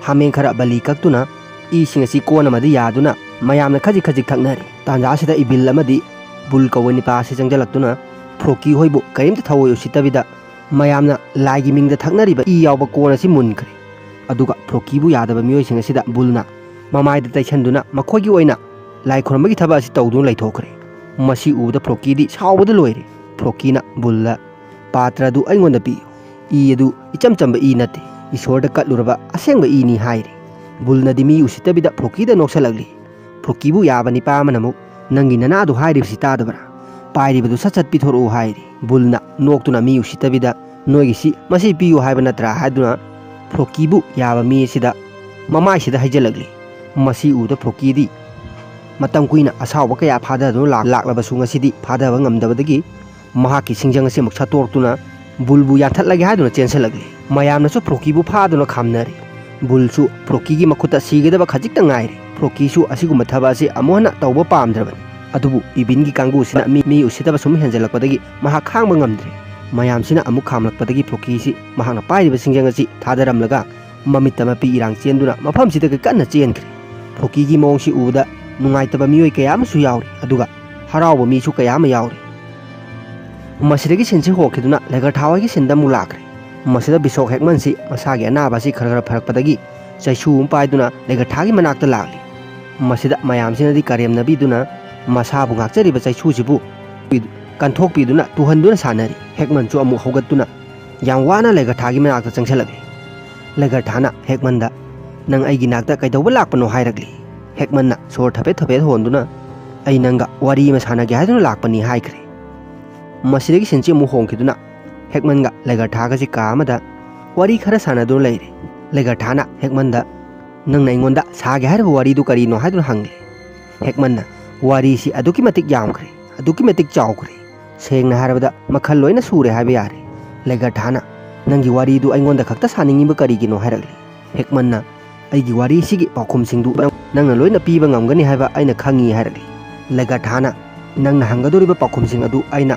ꯍꯥꯃꯦꯡ ꯈꯔ ꯕꯂꯤ ꯀꯛꯇꯨꯅ ꯏꯁꯤꯡ ꯑꯁꯤ ꯀꯣꯟ ꯑꯃꯗ ꯌꯥꯗꯨꯅ ꯃꯌꯥꯝꯅ ꯈꯖꯤꯛ ꯈꯖꯤꯛ ꯊꯛꯅꯔꯤ꯫ ꯇꯥꯟꯖꯥꯁꯤꯗ ꯏꯕꯤꯜ ꯑꯃꯗꯤ ꯕꯨꯜ ꯀꯧꯕ ꯅꯤꯄꯥ ꯑꯁꯤ ꯆꯪꯁꯤꯜꯂꯛꯇꯨꯅ ꯐ꯭ꯔꯣꯀꯤ ꯍꯣꯏꯕꯨ ꯀꯔꯤꯝꯇ ꯊꯑꯣꯏ ꯎꯁꯤꯠꯇꯕꯤꯗ ꯃꯌꯥꯝꯅ ꯂꯥꯏꯒꯤ ꯃꯤꯡꯗ ꯊꯛꯅꯔꯤꯕ ꯏ ꯌꯥꯎꯕ ꯀꯣꯟ ꯑꯁꯤ ꯃꯨꯟꯈ꯭ꯔꯦ꯫ ꯑꯗꯨꯒ ꯐ꯭ꯔꯣꯀꯤꯕꯨ ꯌꯥꯗꯕ ꯃꯤꯑꯣꯏꯁꯤꯡ ꯑꯁꯤꯗ ꯕꯨꯜꯅ ꯃꯃꯥꯏꯗ ꯇꯩꯁꯟꯗꯨꯅ ꯃꯈꯣꯏꯒꯤ ꯑꯣꯏꯅ ꯂꯥꯏ ꯈꯨꯔꯨꯝꯕꯒꯤ ꯊꯕꯛ ꯑꯁꯤ ꯇꯧꯗꯨꯅ ꯂꯩꯊꯣꯛꯈ꯭ꯔꯦ꯫ ꯃꯁꯤ ꯎꯕꯗ ꯐ꯭ꯔꯣꯀꯤꯗꯤ ꯁꯥꯎꯕꯗ ꯂꯣꯏꯔꯦ꯫ ꯐ꯭ꯔꯣꯀꯤꯅ ꯕꯨꯜꯗ, "ꯄꯥꯇ꯭ꯔ ꯑꯗꯨ ꯑꯩꯉꯣꯟꯗ ꯄꯤꯌꯨ꯫ ꯏ ꯑꯗꯨ ꯏꯆꯝ ꯆꯝꯕ ꯏ ꯅꯠꯇꯦ, ꯏꯁꯣꯔꯗ ꯀꯠꯂꯨꯔꯕ ꯑꯁꯦꯡꯕ ꯏꯅꯤ" ꯍꯥꯏꯔꯦ꯫ ꯕꯨꯜꯅꯗꯤ ꯃꯤ ꯎꯁꯤꯠꯇꯕꯤꯗ ꯐ꯭ꯔꯣꯀꯤꯗ ꯅꯣꯛꯁꯜꯂꯛꯂꯤ꯫ ꯐ꯭ꯔꯣꯀꯤꯕꯨ ꯌꯥꯕ ꯅꯤꯄꯥ ꯑꯃꯅ ꯑꯃꯨꯛ, "ꯅꯪꯒꯤ ꯅꯅꯥꯗꯨ ꯍꯥꯏꯔꯤꯕꯁꯤ ꯇꯥꯗꯕ꯭ꯔꯥ? ꯄꯥꯏꯔꯤꯕꯗꯨ ꯁꯠ ꯁꯠ ꯄꯤꯊꯣꯔꯛꯎ" ꯍꯥꯏꯔꯤ꯫ ꯕꯨꯜꯅ ꯅꯣꯛꯇꯨꯅ ꯃꯤ ꯎꯁꯤꯠꯇꯕꯤꯗ, "ꯅꯣꯏꯒꯤꯁꯤ ꯃꯁꯤ ꯄꯤꯌꯨ ꯍꯥꯏꯕ ꯅꯠꯇ꯭ꯔꯥ?" ꯍꯥꯏꯗꯨꯅ ꯐ꯭ꯔꯣꯀꯤꯕꯨ ꯌꯥꯕ ꯃꯤ ꯑꯁꯤꯗ ꯃꯃꯥꯏꯁꯤꯗ ꯍꯩꯖꯤꯜꯂꯛꯂꯤ꯫ ꯃꯁꯤ ꯎꯕꯗ ꯐ꯭ꯔꯣꯀꯤꯗꯤ ꯃꯇꯝ ꯀꯨꯏꯅ ꯑꯁꯥꯎꯕ ꯀꯌꯥ ꯐꯥꯗꯗꯨꯅ ꯂꯥꯛ-, ꯂꯥꯛꯂꯕꯁꯨ ꯉꯁꯤꯗꯤ ꯐꯥꯗꯕ ꯉꯝꯗꯕꯗꯒꯤ ꯃꯍꯥꯛꯀꯤ ꯁꯤꯡꯖꯪ ꯑꯁꯤ ꯑꯃꯨꯛ ꯁꯠꯇꯣꯔꯛꯇꯨꯅ ꯕꯨꯜꯕꯨ ꯌꯥꯟꯊꯠꯂꯒꯦ ꯍꯥꯏꯗꯨꯅ ꯆꯦꯟꯁꯤꯜꯂꯛꯂꯤ꯫ ꯃꯌꯥꯝꯅꯁꯨ ꯐ꯭ꯔꯣꯀꯤꯕꯨ ꯐꯥꯗꯨꯅ ꯈꯥꯝꯅꯔꯤ꯫ ꯕꯨꯜꯁꯨ ꯐ꯭ꯔꯣꯀꯤꯒꯤ ꯃꯈꯨꯠꯇ ꯁꯤꯒꯗꯕ ꯈꯖꯤꯛꯇ ꯉꯥꯏꯔꯦ꯫ ꯐ꯭ꯔꯣꯀꯤꯁꯨ ꯑꯁꯤꯒꯨꯝꯕ ꯊꯕꯛ ꯑꯁꯤ ꯑꯃꯨꯛ ꯍꯟꯅ ꯇꯧꯕ ꯄꯥꯝꯗ꯭ꯔꯕꯅꯤ꯫ ꯑꯗꯨꯕꯨ ꯏꯕꯤꯟꯒꯤ ꯀꯥꯡꯕꯨꯁꯤꯅ ꯃꯤ, ꯃꯤ ꯎꯁꯤꯠꯇꯕ ꯁꯨꯝ ꯍꯦꯟꯖꯜꯂꯛꯄꯗꯒꯤ ꯃꯍꯥꯛ ꯈꯥꯡꯕ ꯉꯝꯗ꯭ꯔꯦ꯫ ꯃꯌꯥꯝꯁꯤꯅ ꯑꯃꯨꯛ ꯈꯥꯝꯂꯛꯄꯗꯒꯤ ꯐ꯭ꯔꯣꯀꯤꯁꯤ ꯃꯍꯥꯛꯅ ꯄꯥꯏꯔꯤꯕ ꯁꯤꯡꯖꯪ ꯑꯁꯤ ꯊꯥꯗꯔꯝꯂꯒ ꯃꯃꯤꯠꯇ ꯃꯄꯤ ꯏꯔꯥꯡ ꯆꯦꯟꯗꯨꯅ ꯃꯐꯝꯁꯤꯗꯒꯤ ꯀꯟꯅ ꯆꯦꯟꯈ꯭ꯔꯦ꯫ ꯐ꯭ꯔꯣꯀꯤꯒꯤ ꯃꯑꯣꯡꯁꯤ ꯎꯕꯗ ꯅꯨꯡꯉꯥꯏꯇꯕ ꯃꯤꯑꯣꯏ ꯀꯌꯥ ꯑꯃꯁꯨ ꯌꯥꯎꯔꯤ, ꯑꯗꯨꯒ ꯍꯔꯥꯎꯕ ꯃꯤꯁꯨ ꯀꯌꯥ ꯑꯃ ꯌꯥꯎꯔꯤ꯫ ꯃꯁꯤꯗꯒꯤ ꯁꯤꯟꯁꯤ ꯍꯣꯡꯈꯤꯗꯨꯅ ꯂꯦꯒꯔꯊꯥ ꯍꯣꯏꯒꯤ ꯁꯤꯟꯗ ꯑꯃꯨꯛ ꯂꯥꯛꯈ꯭ꯔꯦ꯫ ꯃꯁꯤꯗ ꯕꯤꯁꯣꯛ ꯍꯦꯛꯃꯟꯁꯤ ꯃꯁꯥꯒꯤ ꯑꯅꯥꯕ ꯑꯁꯤ ꯈꯔ ꯈꯔ ꯐꯔꯛꯄꯗꯒꯤ ꯆꯩꯁꯨ ꯑꯃ ꯄꯥꯏꯗꯨꯅ ꯂꯦꯒꯔꯊꯥꯒꯤ ꯃꯅꯥꯛꯇ ꯂꯥꯛꯂꯤ꯫ ꯃꯁꯤꯗ ꯃꯌꯥꯝꯁꯤꯅꯗꯤ ꯀꯔꯦꯝꯅꯕꯤꯗꯨꯅ ꯃꯁꯥꯕꯨ ꯉꯥꯛꯆꯔꯤꯕ ꯆꯩꯁꯨꯁꯤꯕꯨ ꯀꯟꯊꯣꯛꯄꯤꯗꯨꯅ ꯇꯨꯍꯟꯗꯨꯅ ꯁꯥꯟꯅꯔꯤ꯫ ꯍꯦꯛꯃꯟꯁꯨ ꯑꯃꯨꯛ ꯍꯧꯒꯠꯇꯨꯅ ꯌꯥꯝ ꯋꯥꯅ ꯂꯦꯒꯔꯊꯥꯒꯤ ꯃꯅꯥꯛꯇ ꯆꯪꯁꯤꯜꯂꯛꯂꯤ꯫ ꯂꯦꯒꯔꯊꯥꯅ ꯍꯦꯛꯃꯟꯗ, "ꯅꯪ ꯑꯩꯒꯤ ꯅꯥꯛꯇ ꯀꯩꯗꯧꯕ ꯂꯥꯛꯄꯅꯣ?" ꯍꯥꯏꯔꯛꯂꯤ꯫ ꯍꯦꯛꯃꯟꯅ ꯁꯣꯔ ꯊꯕꯦꯠ ꯊꯕꯦꯠ ꯍꯣꯟꯗꯨꯅ, "ꯑꯩ ꯅꯪꯒ ꯋꯥꯔꯤ ꯑꯃ ꯁꯥꯟꯅꯒꯦ ꯍꯥꯏꯗꯨꯅ ꯂꯥꯛꯄꯅꯤ" ꯍꯥꯏꯈ꯭ꯔꯦ꯫ ꯃꯁꯤꯗꯒꯤ ꯁꯤꯟꯁꯤ ꯑꯃꯨꯛ ꯍꯣꯡꯈꯤꯗꯨꯅ ꯍꯦꯛꯃꯟꯒ ꯂꯦꯒꯔꯊꯥꯒꯁꯤ ꯀꯥ ꯑꯃꯗ ꯋꯥꯔꯤ ꯈꯔ ꯁꯥꯟꯅꯗꯨꯅ ꯂꯩꯔꯦ꯫ ꯂꯦꯒꯔꯊꯥꯅ ꯍꯦꯛꯃꯟꯗ, "ꯅꯪꯅ ꯑꯩꯉꯣꯟꯗ ꯁꯥꯒꯦ ꯍꯥꯏꯔꯤꯕ ꯋꯥꯔꯤꯗꯨ ꯀꯔꯤꯅꯣ?" ꯍꯥꯏꯗꯨꯅ ꯍꯪꯂꯦ꯫ ꯍꯦꯛꯃꯟꯅ, "ꯋꯥꯔꯤꯁꯤ ꯑꯗꯨꯛꯀꯤ ꯃꯇꯤꯛ ꯌꯥꯝꯈ꯭ꯔꯦ, ꯑꯗꯨꯛꯀꯤ ꯃꯇꯤꯛ ꯆꯥꯎꯈ꯭ꯔꯦ꯫ ꯁꯦꯡꯅ ꯍꯥꯏꯔꯕꯗ ꯃꯈꯜ ꯂꯣꯏꯅ ꯁꯨꯔꯦ ꯍꯥꯏꯕ ꯌꯥꯔꯦ꯫ ꯂꯦꯒꯔꯊꯥꯅ ꯅꯪꯒꯤ ꯋꯥꯔꯤꯗꯨ ꯑꯩꯉꯣꯟꯗ ꯈꯛꯇ ꯁꯥꯅꯤꯡꯉꯤꯕ ꯀꯔꯤꯒꯤꯅꯣ?" ꯍꯥꯏꯔꯛꯂꯤ꯫ ꯍꯦꯛꯃꯟꯅ, "ꯑꯩꯒꯤ ꯋꯥꯔꯤꯁꯤꯒꯤ ꯄꯥꯎꯈꯨꯝꯁꯤꯡꯗꯨ ꯅꯪ-, ꯅꯪꯅ ꯂꯣꯏꯅ ꯄꯤꯕ ꯉꯝꯒꯅꯤ ꯍꯥꯏꯕ ꯑꯩꯅ ꯈꯪꯉꯤ" ꯍꯥꯏꯔꯛꯂꯤ꯫ ꯂꯦꯒꯔꯊꯥꯅ, "ꯅꯪꯅ ꯍꯪꯒꯗꯧꯔꯤꯕ ꯄꯥꯎꯈꯨꯝꯁꯤꯡ ꯑꯗꯨ ꯑꯩꯅ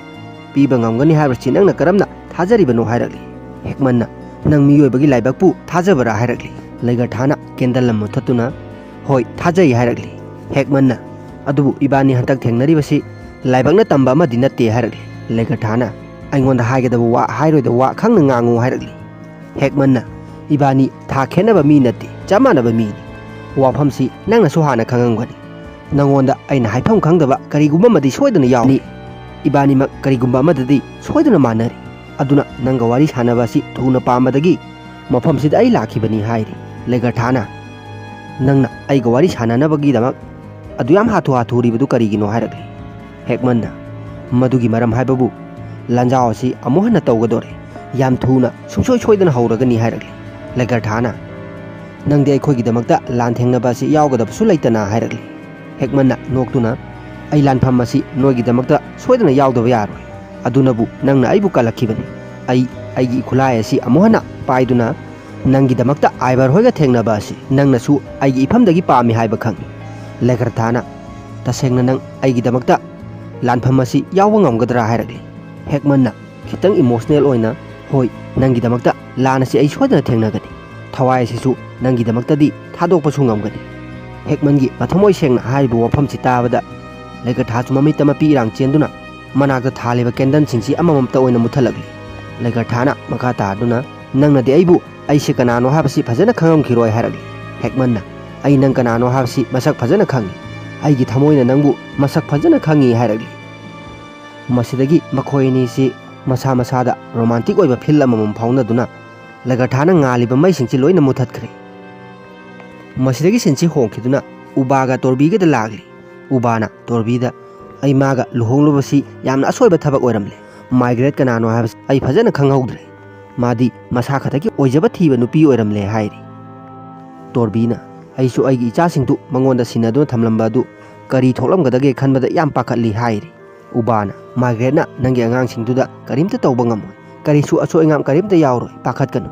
ꯄꯤꯕ ꯉꯝꯒꯅꯤ ꯍꯥꯏꯕꯁꯤ ꯅꯪꯅ ꯀꯔꯝꯅ ꯊꯥꯖꯔꯤꯕꯅꯣ?" ꯍꯥꯏꯔꯛꯂꯤ꯫ ꯍꯦꯛꯃꯟꯅ, "ꯅꯪ ꯃꯤꯑꯣꯏꯕꯒꯤ ꯂꯥꯏꯕꯛꯄꯨ ꯊꯥꯖꯕꯔꯥ?" ꯍꯥꯏꯔꯛꯂꯤ꯫ ꯂꯩꯒꯔꯊꯥꯅ ꯀꯦꯟꯗꯜ ꯑꯃ ꯃꯨꯊꯠꯇꯨꯅ, "ꯍꯣꯏ, ꯊꯥꯖꯩ" ꯍꯥꯏꯔꯛꯂꯤ꯫ ꯍꯦꯛꯃꯟꯅ, "ꯑꯗꯨꯕꯨ ꯏꯕꯥꯅꯤ ꯍꯟꯇꯛ ꯊꯦꯡꯅꯔꯤꯕꯁꯤ ꯂꯥꯏꯕꯛꯅ ꯇꯝꯕ ꯑꯃꯗꯤ ꯅꯠꯇꯦ" ꯍꯥꯏꯔꯛꯂꯤ꯫ ꯂꯩꯒꯔꯊꯥꯅ, "ꯑꯩꯉꯣꯟꯗ ꯍꯥꯏꯒꯗꯕ ꯋꯥ, ꯍꯥꯏꯔꯣꯏꯗꯕ ꯋꯥ ꯈꯪꯅ ꯉꯥꯡꯉꯨ" ꯍꯥꯏꯔꯛꯂꯤ꯫ ꯍꯦꯛꯃꯟꯅ, "ꯏꯕꯥꯅꯤ ꯊꯥ ꯈꯦꯠꯅꯕ ꯃꯤ ꯅꯠꯇꯦ, ꯆꯞ ꯃꯥꯟꯅꯕ ꯃꯤꯅꯤ꯫ ꯋꯥꯐꯝꯁꯤ ꯅꯪꯅꯁꯨ ꯍꯥꯟꯅ ꯈꯪꯉꯝꯒꯅꯤ꯫ ꯅꯉꯣꯟꯗ ꯑꯩꯅ ꯍꯥꯏꯐꯝ ꯈꯪꯗꯕ ꯀꯔꯤꯒꯨꯝꯕ ꯑꯃꯗꯤ ꯁꯣꯏꯗꯅ ꯌꯥꯎꯅꯤ꯫ ꯏꯕꯥꯅꯤꯃꯛ ꯀꯔꯤꯒꯨꯝꯕ ꯑꯃꯗꯗꯤ ꯁꯣꯏꯗꯅ ꯃꯥꯟꯅꯔꯤ꯫ ꯑꯗꯨꯅ ꯅꯪꯒ ꯋꯥꯔꯤ ꯁꯥꯟꯅꯕ ꯑꯁꯤ ꯊꯨꯅ ꯄꯥꯝꯕꯗꯒꯤ ꯃꯐꯝꯁꯤꯗ ꯑꯩ ꯂꯥꯛꯈꯤꯕꯅꯤ" ꯍꯥꯏꯔꯤ꯫ ꯂꯩꯒꯔꯊꯥꯅ, "ꯅꯪꯅ ꯑꯩꯒ ꯋꯥꯔꯤ ꯁꯥꯟꯅꯅꯕꯒꯤꯗꯃꯛ ꯑꯗꯨ ꯌꯥꯝ ꯍꯥꯊꯨ ꯍꯥꯊꯨꯔꯤꯕꯗꯨ ꯀꯔꯤꯒꯤꯅꯣ?" ꯍꯥꯏꯔꯛꯂꯤ꯫ ꯍꯦꯛꯃꯟꯅ, "ꯃꯗꯨꯒꯤ ꯃꯔꯝ ꯍꯥꯏꯕꯕꯨ, ꯂꯥꯟꯖꯥꯎ ꯑꯁꯤ ꯑꯃꯨꯛ ꯍꯟꯅ ꯇꯧꯒꯗꯣꯔꯦ꯫ ꯌꯥꯝ ꯊꯨꯅ ꯁꯨꯡꯁꯣꯏ ꯁꯣꯏꯗꯅ ꯍꯧꯔꯒꯅꯤ" ꯍꯥꯏꯔꯛꯂꯤ꯫ ꯂꯩꯒꯔꯊꯥꯅ, "ꯅꯪꯗꯤ ꯑꯩꯈꯣꯏꯒꯤꯗꯃꯛꯇ ꯂꯥꯟ ꯊꯦꯡꯅꯕ ꯑꯁꯤ ꯌꯥꯎꯒꯗꯕꯁꯨ ꯂꯩꯇꯅ" ꯍꯥꯏꯔꯛꯂꯤ꯫ ꯍꯦꯛꯃꯟꯅ ꯅꯣꯛꯇꯨꯅ, "ꯑꯩ ꯂꯥꯟꯐꯝ ꯑꯁꯤ ꯅꯣꯏꯒꯤꯗꯃꯛꯇ ꯁꯣꯏꯗꯅ ꯌꯥꯎꯗꯕ ꯌꯥꯔꯣꯏ꯫ ꯑꯗꯨꯅꯕꯨ ꯅꯪꯅ ꯑꯩꯕꯨ ꯀꯜꯂꯛꯈꯤꯕꯅꯤ꯫ ꯑꯩ ꯑꯩꯒꯤ ꯈꯨꯠꯂꯥꯏ ꯑꯁꯤ ꯑꯃꯨꯛ ꯍꯟꯅ ꯄꯥꯏꯗꯨꯅ ꯅꯪꯒꯤꯗꯃꯛꯇ ꯑꯥꯏꯚꯔ ꯍꯣꯏꯒ ꯊꯦꯡꯅꯕ ꯑꯁꯤ ꯅꯪꯅꯁꯨ ꯑꯩꯒꯤ ꯏꯐꯝꯗꯒꯤ ꯄꯥꯝꯃꯤ ꯍꯥꯏꯕ ꯈꯪꯏ꯫" ꯂꯦꯒꯔꯊꯥꯅ, "ꯇꯁꯦꯡꯅ ꯅꯪ ꯑꯩꯒꯤꯗꯃꯛꯇ ꯂꯥꯟꯐꯝ ꯑꯁꯤ ꯌꯥꯎꯕ ꯉꯝꯒꯗ꯭ꯔꯥ?" ꯍꯥꯏꯔꯛꯂꯤ꯫ ꯍꯦꯛꯃꯟꯅ ꯈꯤꯇꯪ ꯏꯃꯣꯁꯅꯦꯜ ꯑꯣꯏꯅ, "ꯍꯣꯏ, ꯅꯪꯒꯤꯗꯃꯛꯇ ꯂꯥꯟ ꯑꯁꯤ ꯑꯩ ꯁꯣꯏꯗꯅ ꯊꯦꯡꯅꯒꯅꯤ꯫ ꯊꯋꯥꯏ ꯑꯁꯤꯁꯨ ꯅꯪꯒꯤꯗꯃꯛꯇꯗꯤ ꯊꯥꯗꯣꯛꯄꯁꯨ ꯉꯝꯒꯅꯤ꯫" ꯍꯦꯛꯃꯟꯒꯤ ꯃꯊꯃꯣꯏ ꯁꯦꯡꯅ ꯍꯥꯏꯔꯤꯕ ꯋꯥꯐꯝꯁꯤ ꯇꯥꯕꯗ ꯂꯩꯒꯔꯊꯥꯁꯨ ꯃꯃꯤꯠꯇ ꯃꯄꯤ ꯏꯔꯥꯡ ꯆꯦꯟꯗꯨꯅ ꯃꯅꯥꯛꯇ ꯊꯥꯜꯂꯤꯕ ꯀꯦꯟꯗꯜꯁꯤꯡꯁꯤ ꯑꯃꯃꯝꯇ ꯑꯣꯏꯅ ꯃꯨꯠꯊꯠꯂꯛꯂꯤ꯫ ꯂꯩꯒꯔꯊꯥꯅ ꯃꯈꯥ ꯇꯥꯗꯨꯅ, "ꯅꯪꯅꯗꯤ ꯑꯩꯕꯨ ꯑꯩꯁꯦ ꯀꯅꯥꯅꯣ ꯍꯥꯏꯕꯁꯤ ꯐꯖꯅ ꯈꯪꯉꯝꯈꯤꯔꯣꯏ" ꯍꯥꯏꯔꯛꯂꯤ꯫ ꯍꯦꯛꯃꯟꯅ, "ꯑꯩ ꯅꯪ ꯀꯅꯥꯅꯣ ꯍꯥꯏꯕꯁꯤ ꯃꯁꯛ ꯐꯖꯅ ꯈꯪꯏ꯫ ꯑꯩꯒꯤ ꯊꯃꯣꯏꯅ ꯅꯪꯕꯨ ꯃꯁꯛ ꯐꯖꯅ ꯈꯪꯏ" ꯍꯥꯏꯔꯛꯂꯤ꯫ ꯃꯁꯤꯗꯒꯤ ꯃꯈꯣꯏ ꯑꯅꯤꯁꯤ ꯃꯁꯥ ꯃꯁꯥꯗ ꯔꯣꯃꯥꯟꯇꯤꯛ ꯑꯣꯏꯕ ꯐꯤꯜ ꯑꯃꯃꯝ ꯐꯥꯎꯅꯗꯨꯅ ꯂꯩꯒꯔꯊꯥꯅ ꯉꯥꯜꯂꯤꯕ ꯃꯩꯁꯤꯡꯁꯤ ꯂꯣꯏꯅ ꯃꯨꯠꯊꯠꯈ꯭ꯔꯦ꯫ ꯃꯁꯤꯗꯒꯤ ꯁꯤꯟꯁꯤ ꯍꯣꯡꯈꯤꯗꯨꯅ ꯎꯕꯥꯒ ꯇꯣꯔꯕꯤꯒꯗ ꯂꯥꯛꯂꯤ꯫ ꯎꯕꯥꯅ ꯇꯣꯔꯕꯤꯗ, "ꯑꯩ ꯃꯥꯒ ꯂꯨꯍꯣꯡꯂꯨꯕꯁꯤ ꯌꯥꯝꯅ ꯑꯁꯣꯏꯕ ꯊꯕꯛ ꯑꯣꯏꯔꯝꯂꯦ꯫ ꯃꯥꯏꯒ꯭ꯔꯦꯠ ꯀꯅꯥꯅꯣ ꯍꯥꯏꯕꯁꯤ ꯑꯩ ꯐꯖꯅ ꯈꯪꯍꯧꯗ꯭ꯔꯦ꯫ ꯃꯥꯗꯤ ꯃꯁꯥ ꯈꯛꯇꯒꯤ ꯑꯣꯏꯖꯕ ꯊꯤꯕ ꯅꯨꯄꯤ ꯑꯣꯏꯔꯝꯂꯦ" ꯍꯥꯏꯔꯤ꯫ ꯇꯣꯔꯕꯤꯅ, "ꯑꯩꯁꯨ ꯑꯩꯒꯤ ꯏꯆꯥꯁꯤꯡꯗꯨ ꯃꯉꯣꯟꯗ ꯁꯤꯟꯅꯗꯨꯅ ꯊꯝꯂꯝꯕ ꯑꯗꯨ ꯀꯔꯤ ꯊꯣꯛꯂꯝꯒꯗꯒꯦ ꯈꯟꯕꯗ ꯌꯥꯝ ꯄꯥꯈꯠꯂꯤ" ꯍꯥꯏꯔꯤ꯫ ꯎꯕꯥꯅ, "ꯃꯥꯏꯒ꯭ꯔꯦꯠꯅ ꯅꯪꯒꯤ ꯑꯉꯥꯡꯁꯤꯡꯗꯨꯗ ꯀꯔꯤꯝꯇ ꯇꯧꯕ ꯉꯝꯃꯣꯏ꯫ ꯀꯔꯤꯁꯨ ꯑꯁꯣꯏ ꯑꯉꯥꯝ ꯀꯔꯤꯝꯇ ꯌꯥꯎꯔꯣꯏ, ꯄꯥꯈꯠꯀꯅꯨ꯫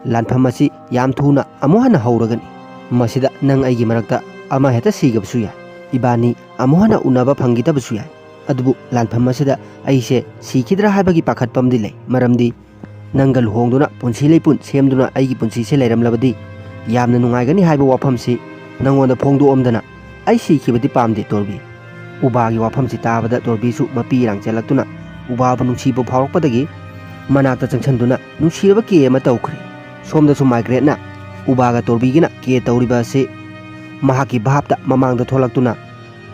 ꯂꯥꯟꯐꯝ ꯑꯁꯤ ꯌꯥꯝ ꯊꯨꯅ ꯑꯃꯨꯛ ꯍꯟꯅ ꯍꯧꯔꯒꯅꯤ꯫ ꯃꯁꯤꯗ ꯅꯪ ꯑꯩꯒꯤ ꯃꯔꯛꯇ ꯑꯃ ꯍꯦꯛꯇ ꯁꯤꯒꯕꯁꯨ ꯌꯥꯏ꯫ ꯏꯕꯥꯅꯤ ꯑꯃꯨꯛ ꯍꯟꯅ ꯎꯅꯕ ꯐꯪꯈꯤꯗꯕꯁꯨ ꯌꯥꯏ꯫ ꯑꯗꯨꯕꯨ ꯂꯥꯟꯐꯝ ꯑꯁꯤꯗ ꯑꯩꯁꯦ ꯁꯤꯈꯤꯗ꯭ꯔꯥ ꯍꯥꯏꯕꯒꯤ ꯄꯥꯈꯠꯄ ꯑꯃꯗꯤ ꯂꯩ꯫ ꯃꯔꯝꯗꯤ ꯅꯪꯒ ꯂꯨꯍꯣꯡꯗꯨꯅ ꯄꯨꯟꯁꯤ ꯂꯩꯄꯨꯟ ꯁꯦꯝꯗꯨꯅ ꯑꯩꯒꯤ ꯄꯨꯟꯁꯤꯁꯦ ꯂꯩꯔꯝꯂꯕꯗꯤ ꯌꯥꯝꯅ ꯅꯨꯡꯉꯥꯏꯒꯅꯤ ꯍꯥꯏꯕ ꯋꯥꯐꯝꯁꯤ ꯅꯪꯉꯣꯟꯗ ꯐꯣꯡꯗꯣꯛꯑꯝꯗꯅ ꯑꯩ ꯁꯤꯈꯤꯕꯗꯤ ꯄꯥꯝꯗꯦ, ꯇꯣꯔꯕꯤ꯫ ꯎꯕꯥꯒꯤ ꯋꯥꯐꯝꯁꯤ ꯇꯥꯕꯗ ꯇꯣꯔꯕꯤꯁꯨ ꯃꯄꯤ ꯏꯔꯥꯡ ꯆꯦꯜꯂꯛꯇꯨꯅ ꯎꯕꯥꯕꯨ ꯅꯨꯡꯁꯤꯕ ꯐꯥꯎꯔꯛꯄꯗꯒꯤ ꯃꯅꯥꯛꯇ ꯆꯪꯁꯤꯟꯗꯨꯅ ꯅꯨꯡꯁꯤꯔꯕ ꯀꯦ ꯑꯃ ꯇꯧꯈ꯭ꯔꯦ꯫ ꯁꯣꯝꯗꯁꯨ ꯃꯥꯏꯒ꯭ꯔꯦꯠꯅ ꯎꯕꯥꯒ ꯇꯣꯔꯕꯤꯒꯤꯅ ꯀꯦ ꯇꯧꯔꯤꯕ ꯑꯁꯤ ꯃꯍꯥꯛꯀꯤ ꯚꯥꯞꯇ ꯃꯃꯥꯡꯗ ꯊꯣꯛꯂꯛꯇꯨꯅ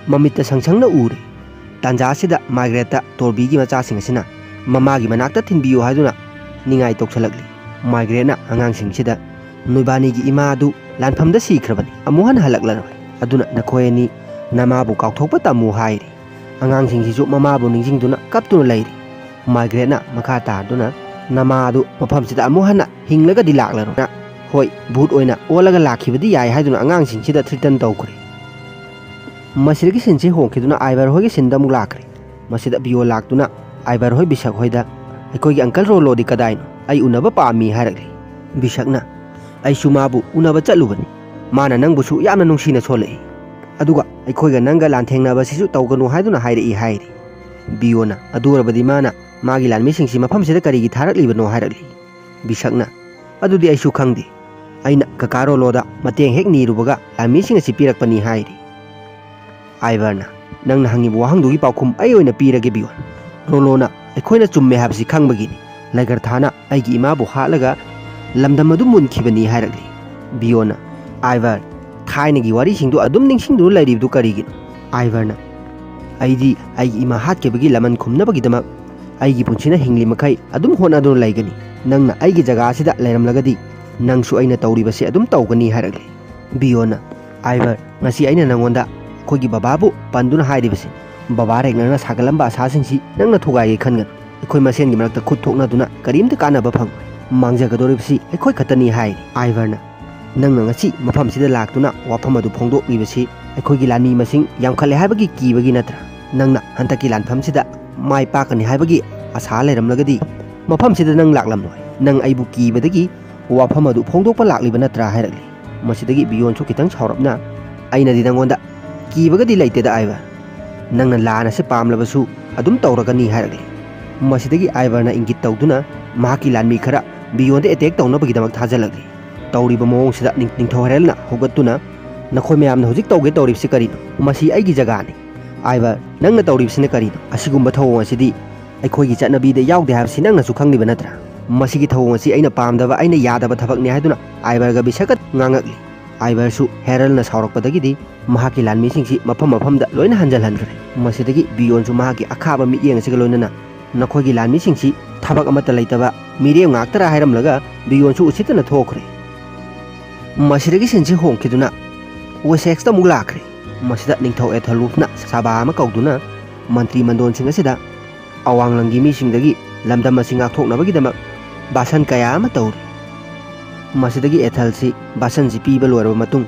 ꯃꯃꯤꯠꯇ ꯁꯪ ꯁꯪꯅ ꯎꯔꯦ꯫ ꯇꯥꯟꯖꯥ ꯑꯁꯤꯗ ꯃꯥꯏꯒ꯭ꯔꯦꯠꯇ ꯇꯣꯔꯕꯤꯒꯤ ꯃꯆꯥꯁꯤꯡ ꯑꯁꯤꯅ ꯃꯃꯥꯒꯤ ꯃꯅꯥꯛꯇ ꯊꯤꯟꯕꯤꯌꯨ ꯍꯥꯏꯗꯨꯅ ꯅꯤꯡꯉꯥꯏ ꯇꯧꯁꯜꯂꯛꯂꯤ꯫ ꯃꯥꯏꯒ꯭ꯔꯦꯠꯅ ꯑꯉꯥꯡꯁꯤꯡꯁꯤꯗ, "ꯅꯣꯏꯕꯥꯅꯤꯒꯤ ꯏꯃꯥ ꯑꯗꯨ ꯂꯥꯟꯐꯝꯗ ꯁꯤꯈ꯭ꯔꯕꯅꯤ, ꯑꯃꯨꯛ ꯍꯟꯅ ꯍꯜꯂꯛꯂꯔꯣꯏ꯫ ꯑꯗꯨꯅ ꯅꯈꯣꯏ ꯑꯅꯤ ꯅꯃꯥꯕꯨ ꯀꯥꯎꯊꯣꯛꯄ ꯇꯝꯃꯨ" ꯍꯥꯏꯔꯤ꯫ ꯑꯉꯥꯡꯁꯤꯡꯁꯤꯁꯨ ꯃꯃꯥꯕꯨ ꯅꯤꯡꯁꯤꯡꯗꯨꯅ ꯀꯞꯇꯨꯅ ꯂꯩꯔꯤ꯫ ꯃꯥꯏꯒ꯭ꯔꯦꯠꯅ ꯃꯈꯥ ꯇꯥꯗꯨꯅ, "ꯅꯃꯥ ꯑꯗꯨ ꯃꯐꯝꯁꯤꯗ ꯑꯃꯨꯛ ꯍꯟꯅ ꯍꯤꯡꯂꯒꯗꯤ ꯂꯥꯛꯂꯔꯣꯏ꯫ ꯍꯣꯏ, ꯚꯨꯠ ꯑꯣꯏꯅ ꯑꯣꯜꯂꯒ ꯂꯥꯛꯈꯤꯕꯗꯤ ꯌꯥꯏ" ꯍꯥꯏꯗꯨꯅ ꯑꯉꯥꯡꯁꯤꯡꯁꯤꯗ ꯊ꯭ꯔꯤꯇꯟ ꯇꯧꯈ꯭ꯔꯦ꯫ ꯃꯁꯤꯗꯒꯤ ꯁꯤꯟꯁꯤ ꯍꯣꯡꯈꯤꯗꯨꯅ ꯑꯥꯏꯚꯔ ꯍꯣꯏꯒꯤ ꯁꯤꯟꯗ ꯑꯃꯨꯛ ꯂꯥꯛꯈ꯭ꯔꯦ꯫ ꯃꯁꯤꯗ ꯕꯤꯌꯣ ꯂꯥꯛꯇꯨꯅ ꯑꯥꯏꯚꯔ ꯍꯣꯏ ꯕꯤꯁꯛ ꯍꯣꯏꯗ, "ꯑꯩꯈꯣꯏꯒꯤ ꯑꯪꯀꯜ ꯔꯣꯂꯣꯗꯤ ꯀꯗꯥꯏꯅꯣ? ꯑꯩ ꯎꯅꯕ ꯄꯥꯝꯃꯤ" ꯍꯥꯏꯔꯛꯂꯤ꯫ ꯕꯤꯁꯛꯅ, "ꯑꯩꯁꯨ ꯃꯥꯕꯨ ꯎꯅꯕ ꯆꯠꯂꯨꯕꯅꯤ꯫ ꯃꯥꯅ ꯅꯪꯕꯨꯁꯨ ꯌꯥꯝꯅ ꯅꯨꯡꯁꯤꯅ ꯁꯣꯜꯂꯛꯏ꯫ ꯑꯗꯨꯒ ꯑꯩꯈꯣꯏꯒ ꯅꯪꯒ ꯂꯥꯟꯊꯦꯡꯅꯕꯁꯤꯁꯨ ꯇꯧꯒꯅꯨ ꯍꯥꯏꯗꯨꯅ ꯍꯥꯏꯔꯛꯏ" ꯍꯥꯏꯔꯤ꯫ ꯕꯤꯌꯣꯅ, "ꯑꯗꯨ ꯑꯣꯏꯔꯕꯗꯤ ꯃꯥꯅ ꯃꯥꯒꯤ ꯂꯥꯟꯃꯤꯁꯤꯡꯁꯤ ꯃꯐꯝꯁꯤꯗ ꯀꯔꯤꯒꯤ ꯊꯥꯔꯛꯂꯤꯕꯅꯣ?" ꯍꯥꯏꯔꯛꯂꯤ꯫ ꯕꯤꯁꯛꯅ, "ꯑꯗꯨꯗꯤ ꯑꯩꯁꯨ ꯈꯪꯗꯦ꯫ ꯑꯩꯅ ꯀꯀꯥ ꯔꯣꯂꯣꯗ ꯃꯇꯦꯡ ꯍꯦꯛ ꯅꯤꯔꯨꯕꯒ ꯂꯥꯟꯃꯤꯁꯤꯡ ꯑꯁꯤ ꯄꯤꯔꯛꯄꯅꯤ" ꯍꯥꯏꯔꯤ꯫ ꯑꯥꯏꯚꯔꯅ, "ꯅꯪꯅ ꯍꯪꯉꯤꯕ ꯋꯥꯍꯪꯗꯨꯒꯤ ꯄꯥꯎꯈꯨꯝ ꯑꯩ ꯑꯣꯏꯅ ꯄꯤꯔꯒꯦ, ꯕꯤꯌꯣꯟ꯫ ꯔꯣꯂꯣꯅ ꯑꯩꯈꯣꯏꯅ ꯆꯨꯝꯃꯦ ꯍꯥꯏꯕꯁꯤ ꯈꯪꯕꯒꯤꯅꯤ ꯂꯩꯒꯔꯊꯥꯅ ꯑꯩꯒꯤ ꯏꯃꯥꯕꯨ ꯍꯥꯠꯂꯒ ꯂꯝꯗꯝ ꯑꯗꯨ ꯃꯨꯟꯈꯤꯕꯅꯤ" ꯍꯥꯏꯔꯛꯂꯤ꯫ ꯕꯤꯌꯣꯟꯅ, "ꯑꯥꯏꯚꯔ, ꯊꯥꯏꯅꯒꯤ ꯋꯥꯔꯤꯁꯤꯡꯗꯨ ꯑꯗꯨꯝ ꯅꯤꯡꯁꯤꯡꯗꯨꯅ ꯂꯩꯔꯤꯕꯗꯨ ꯀꯔꯤꯒꯤꯅꯣ?" ꯑꯥꯏꯚꯔꯅ, "ꯑꯩꯗꯤ ꯑꯩꯒꯤ ꯏꯃꯥ ꯍꯥꯠꯈꯤꯕꯒꯤ ꯂꯃꯟ ꯈꯨꯝꯅꯕꯒꯤꯗꯃꯛ ꯑꯩꯒꯤ ꯄꯨꯟꯁꯤꯅ ꯍꯤꯡꯂꯤ ꯃꯈꯩ ꯑꯗꯨꯝ ꯍꯣꯠꯅꯗꯨꯅ ꯂꯩꯒꯅꯤ꯫ ꯅꯪꯅ ꯑꯩꯒꯤ ꯖꯒꯥ ꯑꯁꯤꯗ ꯂꯩꯔꯝꯂꯒꯗꯤ ꯅꯪꯁꯨ ꯑꯩꯅ ꯇꯧꯔꯤꯕꯁꯤ ꯑꯗꯨꯝ ꯇꯧꯒꯅꯤ" ꯍꯥꯏꯔꯛꯂꯤ꯫ ꯕꯤꯌꯣꯟꯅ, "ꯑꯥꯏꯚꯔ, ꯉꯁꯤ ꯑꯩꯅ ꯅꯪꯉꯣꯟꯗ ꯑꯩꯈꯣꯏꯒꯤ ꯕꯕꯥꯕꯨ ꯄꯟꯗꯨꯅ ꯍꯥꯏꯔꯤꯕꯁꯤ, ꯕꯕꯥ ꯔꯦꯒꯅꯔꯅ ꯁꯥꯒꯠꯂꯝꯕ ꯑꯁꯥꯁꯤꯡꯁꯤ ꯅꯪꯅ ꯊꯨꯒꯥꯏꯒꯦ ꯈꯟꯒꯅꯨ꯫ ꯑꯩꯈꯣꯏ ꯃꯁꯦꯟꯒꯤ ꯃꯔꯛꯇ ꯈꯨꯠ ꯊꯣꯛꯅꯗꯨꯅ ꯀꯔꯤꯝꯇ ꯀꯥꯟꯅꯕ ꯐꯪꯉꯣꯏ꯫ ꯃꯥꯡꯖꯒꯗꯧꯔꯤꯕꯁꯤ ꯑꯩꯈꯣꯏ ꯈꯛꯇꯅꯤ" ꯍꯥꯏꯔꯤ꯫ ꯑꯥꯏꯚꯔꯅ, "ꯅꯪꯅ ꯉꯁꯤ ꯃꯐꯝꯁꯤꯗ ꯂꯥꯛꯇꯨꯅ ꯋꯥꯐꯝ ꯑꯗꯨ ꯐꯣꯡꯗꯣꯛꯂꯤꯕꯁꯤ ꯑꯩꯈꯣꯏꯒꯤ ꯂꯥꯟꯃꯤ ꯃꯁꯤꯡ ꯌꯥꯝꯈꯠꯂꯦ ꯍꯥꯏꯕꯒꯤ ꯀꯤꯕꯒꯤ ꯅꯠꯇ꯭ꯔꯥ? ꯅꯪꯅ ꯍꯟꯗꯛꯀꯤ ꯂꯥꯟꯐꯝꯁꯤꯗ ꯃꯥꯏ ꯄꯥꯛꯀꯅꯤ ꯍꯥꯏꯕꯒꯤ ꯑꯁꯥ ꯂꯩꯔꯝꯂꯒꯗꯤ ꯃꯐꯝꯁꯤꯗ ꯅꯪ ꯂꯥꯛꯂꯝꯂꯣꯏ꯫ ꯅꯪ ꯑꯩꯕꯨ ꯀꯤꯕꯗꯒꯤ ꯋꯥꯐꯝ ꯑꯗꯨ ꯐꯣꯡꯗꯣꯛꯄ ꯂꯥꯛꯂꯤꯕ ꯅꯠꯇ꯭ꯔꯥ?" ꯍꯥꯏꯔꯛꯂꯤ꯫ ꯃꯁꯤꯗꯒꯤ ꯕꯤꯌꯣꯟꯁꯨ ꯈꯤꯇꯪ ꯁꯥꯎꯔꯞꯅ, "ꯑꯩꯅꯗꯤ ꯅꯪꯉꯣꯟꯗ ꯀꯤꯕꯒꯗꯤ ꯂꯩꯇꯦꯗ ꯑꯥꯏꯚꯔ꯫ "ꯅꯪꯅ ꯂꯥꯟ ꯑꯁꯤ ꯄꯥꯝꯂꯕꯁꯨ ꯑꯗꯨꯝ ꯇꯧꯔꯒꯅꯤ" ꯍꯥꯏꯔꯛꯂꯤ꯫ ꯃꯁꯤꯗꯒꯤ ꯑꯥꯏꯕꯔꯅ ꯏꯪꯒꯤꯠ ꯇꯧꯗꯨꯅ ꯃꯍꯥꯛꯀꯤ ꯂꯥꯟꯃꯤ ꯈꯔ ꯕꯤꯌꯣꯟꯗ ꯑꯦꯇꯦꯛ ꯇꯧꯅꯕꯒꯤꯗꯃꯛ ꯊꯥꯖꯤꯜꯂꯛꯂꯤ꯫ ꯇꯧꯔꯤꯕ ꯃꯑꯣꯡꯁꯤꯗ ꯅꯤꯡ-, ꯅꯤꯡꯊꯧ ꯍꯦꯔꯜꯅ ꯍꯧꯒꯠꯇꯨꯅ, "ꯅꯈꯣꯏ ꯃꯌꯥꯝꯅ ꯍꯧꯖꯤꯛ ꯇꯧꯒꯦ ꯇꯧꯔꯤꯕꯁꯤ ꯀꯔꯤꯅꯣ? ꯃꯁꯤ ꯑꯩꯒꯤ ꯖꯒꯥꯅꯤ꯫ ꯑꯥꯏꯕꯔ, ꯅꯪꯅ ꯇꯧꯔꯤꯕꯁꯤꯅ ꯀꯔꯤꯅꯣ? ꯑꯁꯤꯒꯨꯝꯕ ꯊꯧꯑꯣꯡ ꯑꯁꯤꯗꯤ ꯑꯩꯈꯣꯏꯒꯤ ꯆꯠꯅꯕꯤꯗ ꯌꯥꯎꯗꯦ ꯍꯥꯏꯕꯁꯤ ꯅꯪꯅꯁꯨ ꯈꯪꯂꯤꯕ ꯅꯠꯇ꯭ꯔꯥ? ꯃꯁꯤꯒꯤ ꯊꯧꯑꯣꯡ ꯑꯁꯤ ꯑꯩꯅ ꯄꯥꯝꯗꯕ, ꯑꯩꯅ ꯌꯥꯗꯕ ꯊꯕꯛꯅꯤ" ꯍꯥꯏꯗꯨꯅ ꯑꯥꯏꯕꯔꯒ ꯕꯤꯁꯛꯀ ꯉꯥꯡꯉꯛꯂꯤ꯫ ꯑꯥꯏꯕꯔꯁꯨ ꯍꯦꯔꯜꯅ ꯁꯥꯎꯔꯛꯄꯗꯒꯤꯗꯤ ꯃꯍꯥꯛꯀꯤ ꯂꯥꯟꯃꯤꯁꯤꯡꯁꯤ ꯃꯐꯝ ꯃꯐꯝꯗ ꯂꯣꯏꯅ ꯍꯟꯖꯤꯜꯍꯟꯈ꯭ꯔꯦ꯫ ꯃꯁꯤꯗꯒꯤ ꯕꯤꯌꯣꯟꯁꯨ ꯃꯍꯥꯛꯀꯤ ꯑꯈꯥꯕ ꯃꯤꯠꯌꯦꯡ ꯑꯁꯤꯒ ꯂꯣꯏꯅꯅ, "ꯅꯈꯣꯏꯒꯤ ꯂꯥꯟꯃꯤꯁꯤꯡꯁꯤ ꯊꯕꯛ ꯑꯃꯠꯇ ꯂꯩꯇꯕ ꯃꯤꯔꯦꯝ ꯉꯥꯛꯇꯔꯥ?" ꯍꯥꯏꯔꯝꯂꯒ ꯕꯤꯌꯣꯟꯁꯨ ꯎꯁꯤꯠꯇꯅ ꯊꯣꯛꯈ꯭ꯔꯦ꯫ ꯃꯁꯤꯗꯒꯤ ꯁꯤꯟꯁꯤ ꯍꯣꯡꯈꯤꯗꯨꯅ ꯋꯦꯁꯦꯛꯁꯇ ꯑꯃꯨꯛ ꯂꯥꯛꯈ꯭ꯔꯦ꯫ ꯃꯁꯤꯗ ꯅꯤꯡꯊꯧ ꯑꯦꯊꯜꯋꯨꯐꯅ ꯁꯚꯥ ꯑꯃ ꯀꯧꯗꯨꯅ ꯃꯟꯇ꯭ꯔꯤ ꯃꯟꯗꯣꯟꯁꯤꯡ ꯑꯁꯤꯗ ꯑꯋꯥꯡꯂꯪꯒꯤ ꯃꯤꯁꯤꯡꯗꯒꯤ ꯂꯝꯗꯝ ꯑꯁꯤ ꯉꯥꯛꯊꯣꯛꯅꯕꯒꯤꯗꯃꯛ ꯕꯥꯁꯟ ꯀꯌꯥ ꯑꯃ ꯇꯧꯔꯤ꯫ ꯃꯁꯤꯗꯒꯤ ꯑꯦꯊꯜꯁꯤ ꯕꯥꯁꯟꯁꯤ ꯄꯤꯕ ꯂꯣꯏꯔꯕ ꯃꯇꯨꯡ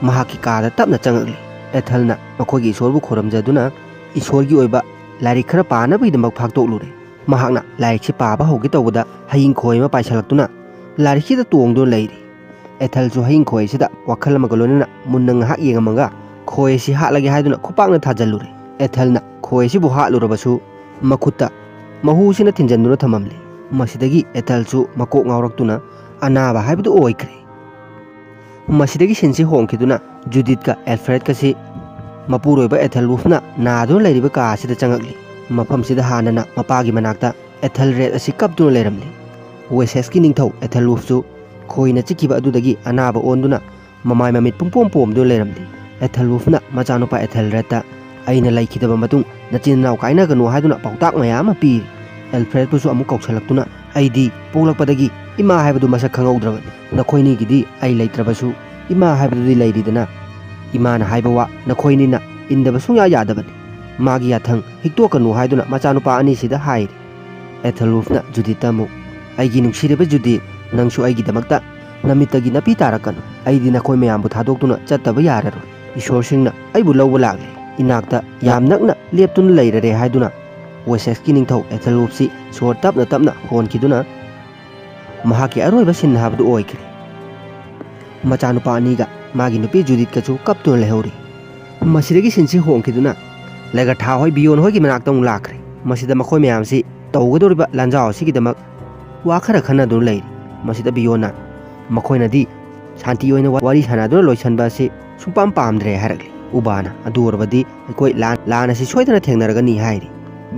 ꯃꯍꯥꯛꯀꯤ ꯀꯥꯗ ꯇꯞꯅ ꯆꯪꯉꯛꯂꯤ꯫ ꯑꯦꯊꯜꯅ ꯃꯈꯣꯏꯒꯤ ꯏꯁꯣꯔꯕꯨ ꯈꯨꯔꯨꯝꯖꯗꯨꯅ ꯏꯁꯣꯔꯒꯤ ꯑꯣꯏꯕ ꯂꯥꯏꯔꯤꯛ ꯈꯔ ꯄꯥꯅꯕꯒꯤꯗꯃꯛ ꯐꯥꯛꯇꯣꯛꯂꯨꯔꯦ꯫ ꯃꯍꯥꯛꯅ ꯂꯥꯏꯔꯤꯛꯁꯤ ꯄꯥꯕ ꯍꯧꯒꯦ ꯇꯧꯕꯗ ꯍꯌꯤꯡ ꯈꯣꯏ ꯑꯃ ꯄꯥꯏꯁꯤꯜꯂꯛꯇꯨꯅ ꯂꯥꯏꯔꯤꯛꯁꯤꯗ ꯇꯣꯡꯗꯨꯅ ꯂꯩꯔꯤ꯫ ꯑꯦꯊꯜꯁꯨ ꯍꯌꯤꯡ ꯈꯣꯏ ꯑꯁꯤꯗ ꯋꯥꯈꯜ ꯑꯃꯒ ꯂꯣꯏꯅꯅ ꯃꯨꯟꯅ ꯉꯥꯏꯍꯥꯛ ꯌꯦꯡꯉꯝꯃꯒ ꯈꯣꯏ ꯑꯁꯤ ꯍꯥꯠꯂꯒꯦ ꯍꯥꯏꯗꯨꯅ ꯈꯨꯄꯥꯛꯅ ꯊꯥꯖꯤꯜꯂꯨꯔꯦ꯫ ꯑꯦꯊꯜꯅ ꯈꯣꯏ ꯑꯁꯤꯕꯨ ꯍꯥꯠꯂꯨꯔꯕꯁꯨ ꯃꯈꯨꯠꯇ ꯃꯍꯨꯁꯤꯅ ꯊꯤꯟꯖꯟꯗꯨꯅ ꯊꯝꯃꯝꯂꯦ꯫ ꯃꯁꯤꯗꯒꯤ ꯑꯦꯊꯜꯁꯨ ꯃꯀꯣꯛ ꯉꯥꯎꯔꯛꯇꯨꯅ ꯑꯅꯥꯕ ꯍꯥꯏꯕꯗꯨ ꯑꯣꯏꯈ꯭ꯔꯦ꯫ ꯃꯁꯤꯗꯒꯤ ꯁꯤꯟꯁꯤ ꯍꯣꯡꯈꯤꯗꯨꯅ ꯖꯨꯗꯤꯠꯀ ꯑꯦꯜꯐ꯭ꯔꯦꯗꯀꯁꯤ ꯃꯄꯨꯔꯣꯏꯕ ꯑꯦꯊꯜꯋꯨꯐꯅ ꯅꯥꯗꯨꯅ ꯂꯩꯔꯤꯕ ꯀꯥ ꯑꯁꯤꯗ ꯆꯪꯉꯛꯂꯤ꯫ ꯃꯐꯝꯁꯤꯗ ꯍꯥꯟꯅꯅ ꯃꯄꯥꯒꯤ ꯃꯅꯥꯛꯇ ꯑꯦꯊꯜꯔꯦꯗ ꯑꯁꯤ ꯀꯞꯇꯨꯅ ꯂꯩꯔꯝꯂꯤ꯫ ꯋꯦꯁꯦꯁꯀꯤ ꯅꯤꯡꯊꯧ ꯑꯦꯊꯜꯋꯨꯐꯁꯨ ꯈꯣꯏꯅ ꯆꯤꯛꯈꯤꯕ ꯑꯗꯨꯗꯒꯤ ꯑꯅꯥꯕ ꯑꯣꯟꯗꯨꯅ ꯃꯃꯥꯏ ꯃꯃꯤꯠ ꯄꯨꯡꯄꯣꯝ ꯄꯣꯝꯗꯨꯅ ꯂꯩꯔꯝꯂꯤ꯫ ꯑꯦꯊꯜꯋꯨꯐꯅ ꯃꯆꯥꯅꯨꯄꯥ ꯑꯦꯊꯜꯔꯦꯗꯇ, "ꯑꯩꯅ ꯂꯩꯈꯤꯗꯕ ꯃꯇꯨꯡ ꯅꯆꯤꯟ ꯅꯅꯥꯎ ꯀꯥꯏꯅꯒꯅꯨ" ꯍꯥꯏꯗꯨꯅ ꯄꯥꯎꯇꯥꯛ ꯃꯌꯥꯝ ꯑꯃ ꯄꯤꯔꯤ꯫ ꯑꯦꯜꯐ꯭ꯔꯦꯗꯄꯨꯁꯨ ꯑꯃꯨꯛ ꯀꯧꯁꯜꯂꯛꯇꯨꯅ, "ꯑꯩꯗꯤ ꯄꯣꯛꯂꯛꯄꯗꯒꯤ ꯏꯃꯥ ꯍꯥꯏꯕꯗꯨ ꯃꯁꯛ ꯈꯪꯍꯧꯗ꯭ꯔꯕꯅꯤ꯫ ꯅꯈꯣꯏꯅꯤꯒꯤꯗꯤ ꯑꯩ ꯂꯩꯇ꯭ꯔꯕꯁꯨ ꯏꯃꯥ ꯍꯥꯏꯕꯗꯨꯗꯤ ꯂꯩꯔꯤꯗꯅ꯫ ꯏꯃꯥꯅ ꯍꯥꯏꯕ ꯋꯥ ꯅꯈꯣꯏꯅꯤꯅ ꯏꯟꯗꯕ ꯁꯨꯡꯌꯥ ꯌꯥꯗꯕꯅꯤ꯫ ꯃꯥꯒꯤ ꯌꯥꯊꯪ ꯍꯤꯛꯇꯣꯛꯀꯅꯨ" ꯍꯥꯏꯗꯨꯅ ꯃꯆꯥꯅꯨꯄꯥ ꯑꯅꯤꯁꯤꯗ ꯍꯥꯏꯔꯤ꯫ ꯑꯦꯊꯜꯋꯨꯐꯅ ꯖꯨꯗꯤꯠꯇ ꯑꯃꯨꯛ, "ꯑꯩꯒꯤ ꯅꯨꯡꯁꯤꯔꯕ ꯖꯨꯗꯤꯠ, ꯅꯪꯁꯨ ꯑꯩꯒꯤꯗꯃꯛꯇ ꯅꯃꯤꯠꯇꯒꯤ ꯅꯥꯄꯤ ꯇꯥꯔꯛꯀꯅꯨ꯫ ꯑꯩꯗꯤ ꯅꯈꯣꯏ ꯃꯌꯥꯝꯕꯨ ꯊꯥꯗꯣꯛꯇꯨꯅ ꯆꯠꯇꯕ ꯌꯥꯔꯔꯣꯏ꯫ ꯏꯁꯣꯔꯁꯤꯡꯅ ꯑꯩꯕꯨ ꯂꯧꯕ ꯂꯥꯛꯂꯦ꯫ ꯏꯅꯥꯛꯇ ꯌꯥꯝ ꯅꯛꯅ ꯂꯦꯞꯇꯨꯅ ꯂꯩꯔꯔꯦ" ꯍꯥꯏꯗꯨꯅ ꯋꯦꯁꯦꯁꯀꯤ ꯅꯤꯡꯊꯧ ꯑꯦꯊꯜꯋꯨꯐꯁꯤ ꯁꯣꯔ ꯇꯞꯅ ꯇꯞꯅ ꯍꯣꯟꯈꯤꯗꯨꯅ ꯃꯍꯥꯛꯀꯤ ꯑꯔꯣꯏꯕ ꯁꯤꯟ ꯍꯥꯏꯕꯗꯨ ꯑꯣꯏꯈ꯭ꯔꯦ꯫ ꯃꯆꯥꯅꯨꯄꯥ ꯑꯅꯤꯒ ꯃꯥꯒꯤ ꯅꯨꯄꯤ ꯖꯨꯗꯤꯠꯀꯁꯨ ꯀꯞꯇꯨꯅ ꯂꯩꯍꯧꯔꯤ꯫ ꯃꯁꯤꯗꯒꯤ ꯁꯤꯟꯁꯤ ꯍꯣꯡꯈꯤꯗꯨꯅ ꯂꯦꯒꯔꯊꯥ ꯍꯣꯏ ꯕꯤꯌꯣꯟ ꯍꯣꯏꯒꯤ ꯃꯅꯥꯛꯇ ꯑꯃꯨꯛ ꯂꯥꯛꯈ꯭ꯔꯦ꯫ ꯃꯁꯤꯗ ꯃꯈꯣꯏ ꯃꯌꯥꯝꯁꯤ ꯇꯧꯒꯗꯧꯔꯤꯕ ꯂꯥꯟꯖꯥꯎ ꯑꯁꯤꯒꯤꯗꯃꯛ ꯋꯥ ꯈꯔ ꯈꯟꯅꯗꯨꯅ ꯂꯩꯔꯤ꯫ ꯃꯁꯤꯗ ꯕꯤꯌꯣꯟꯅ ꯃꯈꯣꯏꯅꯗꯤ ꯁꯥꯟꯇꯤ ꯑꯣꯏꯅ ꯋꯥ-, ꯋꯥꯔꯤ ꯁꯥꯟꯅꯗꯨꯅ ꯂꯣꯏꯁꯤꯟꯕ ꯑꯁꯤ ꯁꯨꯡꯄꯥꯝ ꯄꯥꯝꯗ꯭ꯔꯦ ꯍꯥꯏꯔꯛꯂꯤ꯫ ꯎꯕꯥꯅ ꯑꯗꯨ ꯑꯣꯏꯔꯕꯗꯤ ꯑꯩꯈꯣꯏ ꯂꯥꯟ, ꯂꯥꯟ ꯑꯁꯤ ꯁꯣꯏꯗꯅ ꯊꯦꯡꯅꯔꯒꯅꯤ ꯍꯥꯏꯔꯤ꯫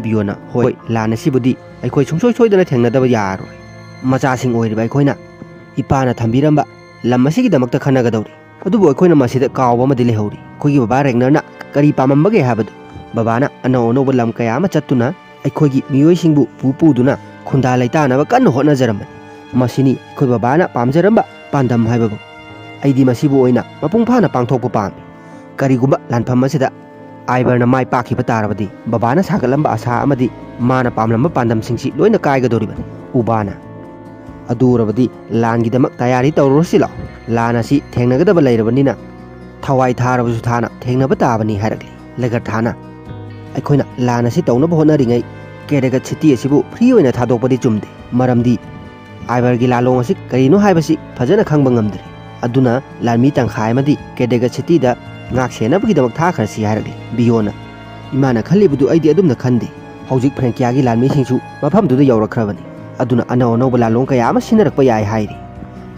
ꯕꯤꯌꯣꯟꯅ ꯍꯣꯏ, ꯂꯥꯟ ꯑꯁꯤꯕꯨꯗꯤ ꯑꯩꯈꯣꯏ ꯁꯨꯡꯁꯣꯏ ꯁꯣꯏꯗꯅ ꯊꯦꯡꯅꯗꯕ ꯌꯥꯔꯔꯣꯏ꯫ ꯃꯆꯥꯁꯤꯡ ꯑꯣꯏꯔꯤꯕ ꯑꯩꯈꯣꯏꯅ ꯏꯄꯥꯅ ꯊꯝꯕꯤꯔꯝꯕ ꯂꯝ ꯑꯁꯤꯒꯤꯗꯃꯛꯇ ꯈꯟꯅꯒꯗꯧꯔꯤ꯫ ꯑꯗꯨꯕꯨ ꯑꯩꯈꯣꯏꯅ ꯃꯁꯤꯗ ꯀꯥꯎꯕ ꯑꯃꯗꯤ ꯂꯩꯍꯧꯔꯤ꯫ ꯑꯩꯈꯣꯏꯒꯤ ꯕꯕꯥ ꯔꯦꯒꯅꯔꯅ ꯀꯔꯤ ꯄꯥꯝꯃꯝꯕꯒꯦ ꯍꯥꯏꯕꯗꯨ꯫ ꯕꯕꯥꯅ ꯑꯅꯧ ꯑꯅꯧꯕ ꯂꯝ ꯀꯌꯥ ꯑꯃ ꯆꯠꯇꯨꯅ ꯑꯩꯈꯣꯏꯒꯤ ꯃꯤꯑꯣꯏꯁꯤꯡꯕꯨ ꯄꯨ ꯄꯨꯗꯨꯅ ꯈꯨꯟꯗꯥ ꯂꯩꯇꯥꯅꯕ ꯀꯟꯅ ꯍꯣꯠꯅꯖꯔꯝꯕꯅꯤ꯫ ꯃꯁꯤꯅꯤ ꯑꯩꯈꯣꯏ ꯕꯕꯥꯅ ꯄꯥꯝꯖꯔꯝꯕ ꯄꯥꯟꯗꯝ ꯍꯥꯏꯕꯕꯨ꯫ ꯑꯩꯗꯤ ꯃꯁꯤꯕꯨ ꯑꯣꯏꯅ ꯃꯄꯨꯡ ꯐꯥꯅ ꯄꯥꯡꯊꯣꯛꯄ ꯄꯥꯝꯃꯤ꯫ ꯀꯔꯤꯒꯨꯝꯕ ꯂꯥꯟꯐꯝ ꯑꯁꯤꯗ ꯑꯥꯏꯕꯔꯅ ꯃꯥꯏ ꯄꯥꯛꯈꯤꯕ ꯇꯥꯔꯕꯗꯤ, ꯕꯕꯥꯅ ꯁꯥꯒꯠꯂꯝꯕ ꯑꯥꯁꯥ ꯑꯃꯗꯤ ꯃꯥꯅ ꯄꯥꯝꯂꯝꯕ ꯄꯥꯟꯗꯝꯁꯤꯡꯁꯤ ꯂꯣꯏꯅ ꯀꯥꯏꯒꯗꯧꯔꯤꯕꯅꯤ꯫ ꯎꯕꯥꯅ, "ꯑꯗꯨ ꯑꯣꯏꯔꯕꯗꯤ ꯂꯥꯟꯒꯤꯗꯃꯛ ꯇꯌꯥꯔꯤ ꯇꯧꯔꯨꯔꯁꯤ ꯂꯥꯛꯑꯣ꯫ ꯂꯥꯟ ꯑꯁꯤ ꯊꯦꯡꯅꯒꯗꯕ ꯂꯩꯔꯕꯅꯤꯅ ꯊꯋꯥꯏ ꯊꯥꯔꯕꯁꯨ ꯊꯥꯅ ꯊꯦꯡꯅꯕ ꯇꯥꯕꯅꯤ," ꯍꯥꯏꯔꯛꯂꯤ꯫ ꯂꯦꯒꯔꯊꯥꯅ, "ꯑꯩꯈꯣꯏꯅ ꯂꯥꯟ ꯑꯁꯤ ꯇꯧꯅꯕ ꯍꯣꯠꯅꯔꯤꯉꯩ ꯀꯦꯔꯦꯒꯠ ꯁꯤꯇꯤ ꯑꯁꯤꯕꯨ ꯐ꯭ꯔꯤ ꯑꯣꯏꯅ ꯊꯥꯗꯣꯛꯄꯗꯤ ꯆꯨꯝꯗꯦ꯫ ꯃꯔꯝꯗꯤ ꯑꯥꯏꯕꯔꯒꯤ ꯂꯥꯂꯣꯡ ꯑꯁꯤ ꯀꯔꯤꯅꯣ ꯍꯥꯏꯕꯁꯤ ꯐꯖꯅ ꯈꯪꯕ ꯉꯝꯗ꯭ꯔꯤ꯫ ꯑꯗꯨꯅ ꯂꯥꯟꯃꯤ ꯇꯪꯈꯥꯏ ꯑꯃꯗꯤ ꯀꯦꯗꯦꯒꯠ ꯁꯤꯇꯤꯗ ꯉꯥꯛ ꯁꯦꯟꯅꯕꯒꯤꯗꯃꯛ ꯊꯥꯈ꯭ꯔꯁꯤ," ꯍꯥꯏꯔꯛꯂꯤ꯫ ꯕꯤꯌꯣꯅ, "ꯏꯃꯥꯅ ꯈꯜꯂꯤꯕꯗꯨ ꯑꯩꯗꯤ ꯑꯗꯨꯝꯅ ꯈꯟꯗꯦ꯫ ꯍꯧꯖꯤꯛ ꯐ꯭ꯔꯦꯡꯀꯤꯌꯥꯒꯤ ꯂꯥꯟꯃꯤꯁꯤꯡꯁꯨ ꯃꯐꯝꯗꯨꯗ ꯌꯧꯔꯛꯈ꯭ꯔꯕꯅꯤ꯫ ꯑꯗꯨꯅ ꯑꯅꯧ ꯑꯅꯧꯕ ꯂꯥꯂꯣꯡ ꯀꯌꯥ ꯑꯃ ꯁꯤꯟꯅꯔꯛꯄ ꯌꯥꯏ," ꯍꯥꯏꯔꯤ꯫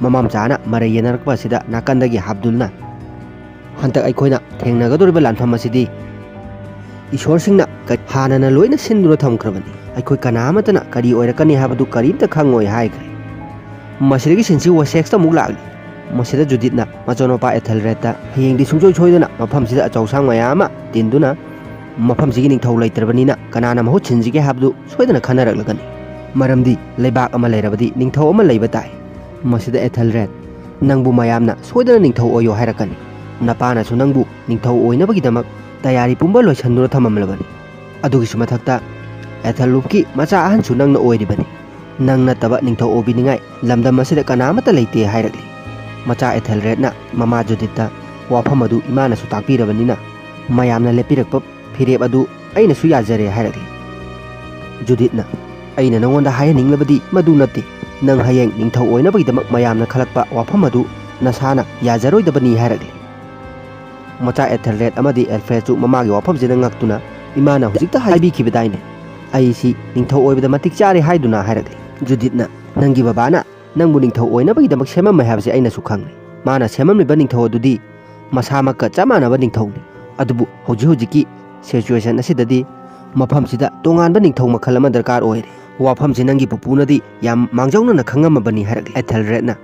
ꯃꯃꯥ ꯃꯆꯥꯅ ꯃꯔꯩ ꯌꯦꯟꯅꯔꯛꯄ ꯑꯁꯤꯗ ꯅꯥꯀꯟꯗꯒꯤ ꯍꯥꯕꯗꯨꯜꯅ, "ꯍꯟꯗꯛ ꯑꯩꯈꯣꯏꯅ ꯊꯦꯡꯅꯒꯗꯧꯔꯤꯕ ꯂꯥꯟꯐꯝ ꯑꯁꯤꯗꯤ ꯏꯁꯣꯔꯁꯤꯡꯅ ꯀ-, ꯍꯥꯟꯅꯅ ꯂꯣꯏꯅ ꯁꯤꯟꯗꯨꯅ ꯊꯝꯈ꯭ꯔꯕꯅꯤ꯫ ꯑꯩꯈꯣꯏ ꯀꯅꯥ ꯑꯃꯠꯇꯅ ꯀꯔꯤ ꯑꯣꯏꯔꯛꯀꯅꯤ ꯍꯥꯏꯕꯗꯨ ꯀꯔꯤꯝꯇ ꯈꯪꯉꯣꯏ," ꯍꯥꯏꯈ꯭ꯔꯦ꯫ ꯃꯁꯤꯗꯒꯤ ꯁꯤꯟꯁꯤ ꯋꯦꯁꯦꯛꯁꯇ ꯑꯃꯨꯛ ꯂꯥꯛꯂꯤ꯫ ꯃꯁꯤꯗ ꯖꯨꯗꯤꯠꯅ ꯃꯆꯥꯅꯨꯄꯥ ꯑꯦꯊꯦꯜꯔꯦꯗꯇ, "ꯍꯌꯦꯡꯗꯤ ꯁꯨꯡꯁꯣꯏ ꯁꯣꯏꯗꯅ ꯃꯐꯝꯁꯤꯗ ꯑꯆꯧꯁꯥꯡ ꯃꯌꯥꯝ ꯑꯃ ꯇꯤꯟꯗꯨꯅ ꯃꯐꯝꯁꯤꯒꯤ ꯅꯤꯡꯊꯧ ꯂꯩꯇ꯭ꯔꯕꯅꯤꯅ ꯀꯅꯥꯅ ꯃꯍꯨꯠ ꯁꯤꯟꯁꯤꯒꯦ ꯍꯥꯏꯕꯗꯨ ꯁꯣꯏꯗꯅ ꯈꯟꯅꯔꯛꯂꯒꯅꯤ꯫ ꯃꯔꯝꯗꯤ ꯂꯩꯕꯥꯛ ꯑꯃ ꯂꯩꯔꯕꯗꯤ ꯅꯤꯡꯊꯧ ꯑꯃ ꯂꯩꯕ ꯇꯥꯏ꯫" ꯃꯁꯤꯗ ꯑꯦꯊꯦꯜꯔꯦꯗ, "ꯅꯪꯕꯨ ꯃꯌꯥꯝꯅ ꯁꯣꯏꯗꯅ ꯅꯤꯡꯊꯧ ꯑꯣꯏꯌꯣ ꯍꯥꯏꯔꯛꯀꯅꯤ꯫ ꯅꯄꯥꯅꯁꯨ ꯅꯪꯕꯨ ꯅꯤꯡꯊꯧ ꯑꯣꯏꯅꯕꯒꯤꯗꯃꯛ ꯇꯌꯥꯔꯤ ꯄꯨꯝꯕ ꯂꯣꯏꯁꯤꯟꯗꯨꯅ ꯊꯝꯃꯝꯂꯕꯅꯤ꯫ ꯑꯗꯨꯒꯤꯁꯨ ꯃꯊꯛꯇ ꯑꯦꯊꯦꯜꯔꯨꯞꯀꯤ ꯃꯆꯥ ꯑꯍꯟꯁꯨ ꯅꯪꯅ ꯑꯣꯏꯔꯤꯕꯅꯤ꯫ ꯅꯪ ꯅꯠꯇꯕ ꯅꯤꯡꯊꯧ ꯑꯣꯏꯕꯤꯅꯤꯡꯉꯥꯏ ꯂꯝꯗꯝ ꯑꯁꯤꯗ ꯀꯅꯥ ꯑꯃꯠꯇ ꯂꯩꯇꯦ," ꯍꯥꯏꯔꯛꯂꯤ꯫ ꯃꯆꯥ ꯑꯦꯊꯦꯜꯔꯦꯗꯅ ꯃꯃꯥ ꯖꯨꯗꯤꯠꯇ, "ꯋꯥꯐꯝ ꯑꯗꯨ ꯏꯃꯥꯅꯁꯨ ꯇꯥꯛꯄꯤꯔꯕꯅꯤꯅ ꯃꯌꯥꯝꯅ ꯂꯦꯞꯄꯤꯔꯛꯄ ꯐꯤꯔꯦꯞ ꯑꯗꯨ ꯑꯩꯅꯁꯨ ꯌꯥꯖꯔꯦ," ꯍꯥꯏꯔꯛꯂꯤ꯫ ꯖꯨꯗꯤꯠꯅ, "ꯑꯩꯅ ꯅꯉꯣꯟꯗ ꯍꯥꯏꯍꯟꯅꯤꯡꯂꯕꯗꯤ ꯃꯗꯨ ꯅꯠꯇꯦ꯫ ꯅꯪ ꯍꯌꯦꯡ ꯅꯤꯡꯊꯧ ꯑꯣꯏꯅꯕꯒꯤꯗꯃꯛ ꯃꯌꯥꯝꯅ ꯈꯜꯂꯛꯄ ꯋꯥꯐꯝ ꯑꯗꯨ ꯅꯁꯥꯅ ꯌꯥꯖꯔꯣꯏꯗꯕꯅꯤ," ꯍꯥꯏꯔꯛꯂꯤ꯫ ꯃꯆꯥ ꯑꯦꯊꯦꯜꯔꯦꯗ ꯑꯃꯗꯤ ꯑꯦꯜꯐ꯭ꯔꯦꯗꯁꯨ ꯃꯃꯥꯒꯤ ꯋꯥꯐꯝꯁꯤꯗ ꯉꯛꯇꯨꯅ, "ꯏꯃꯥꯅ ꯍꯧꯖꯤꯛꯇ ꯍꯥꯏꯕꯤꯈꯤꯕꯗꯥꯏꯅꯦ, ꯑꯩꯁꯤ ꯅꯤꯡꯊꯧ ꯑꯣꯏꯕꯗ ꯃꯇꯤꯛ ꯆꯥꯔꯦ" ꯍꯥꯏꯗꯨꯅ ꯍꯥꯏꯔꯛꯂꯤ꯫ ꯖꯨꯗꯤꯠꯅ, "ꯅꯪꯒꯤ ꯕꯕꯥꯅ ꯅꯪꯕꯨ ꯅꯤꯡꯊꯧ ꯑꯣꯏꯅꯕꯒꯤꯗꯃꯛ ꯁꯦꯝꯃꯝꯃꯦ ꯍꯥꯏꯕꯁꯤ ꯑꯩꯅꯁꯨ ꯈꯪꯂꯤ꯫ ꯃꯥꯅ ꯁꯦꯝꯃꯝꯂꯤꯕ ꯅꯤꯡꯊꯧ ꯑꯗꯨꯗꯤ ꯃꯁꯥꯃꯛꯀ ꯆꯞ ꯃꯥꯟꯅꯕ ꯅꯤꯡꯊꯧꯅꯤ꯫ ꯑꯗꯨꯕꯨ ꯍꯧꯖꯤꯛ ꯍꯧꯖꯤꯛꯀꯤ ꯁꯤꯆꯨꯋꯦꯁꯟ ꯑꯁꯤꯗꯗꯤ ꯃꯐꯝꯁꯤꯗ ꯇꯣꯉꯥꯟꯕ ꯅꯤꯡꯊꯧ ꯃꯈꯜ ꯑꯃ ꯗꯔꯀꯥꯔ ꯑꯣꯏꯔꯦ꯫ ꯋꯥꯐꯝꯁꯤ ꯅꯪꯒꯤ ꯄꯨꯄꯨꯅꯗꯤ ꯌꯥꯝ ꯃꯥꯡꯖꯧꯅꯅ ꯈꯪꯉꯝꯃꯕꯅꯤ" ꯍꯥꯏꯔꯛꯂꯤ꯫ ꯑꯦꯊꯦꯜꯔꯦꯗꯅ,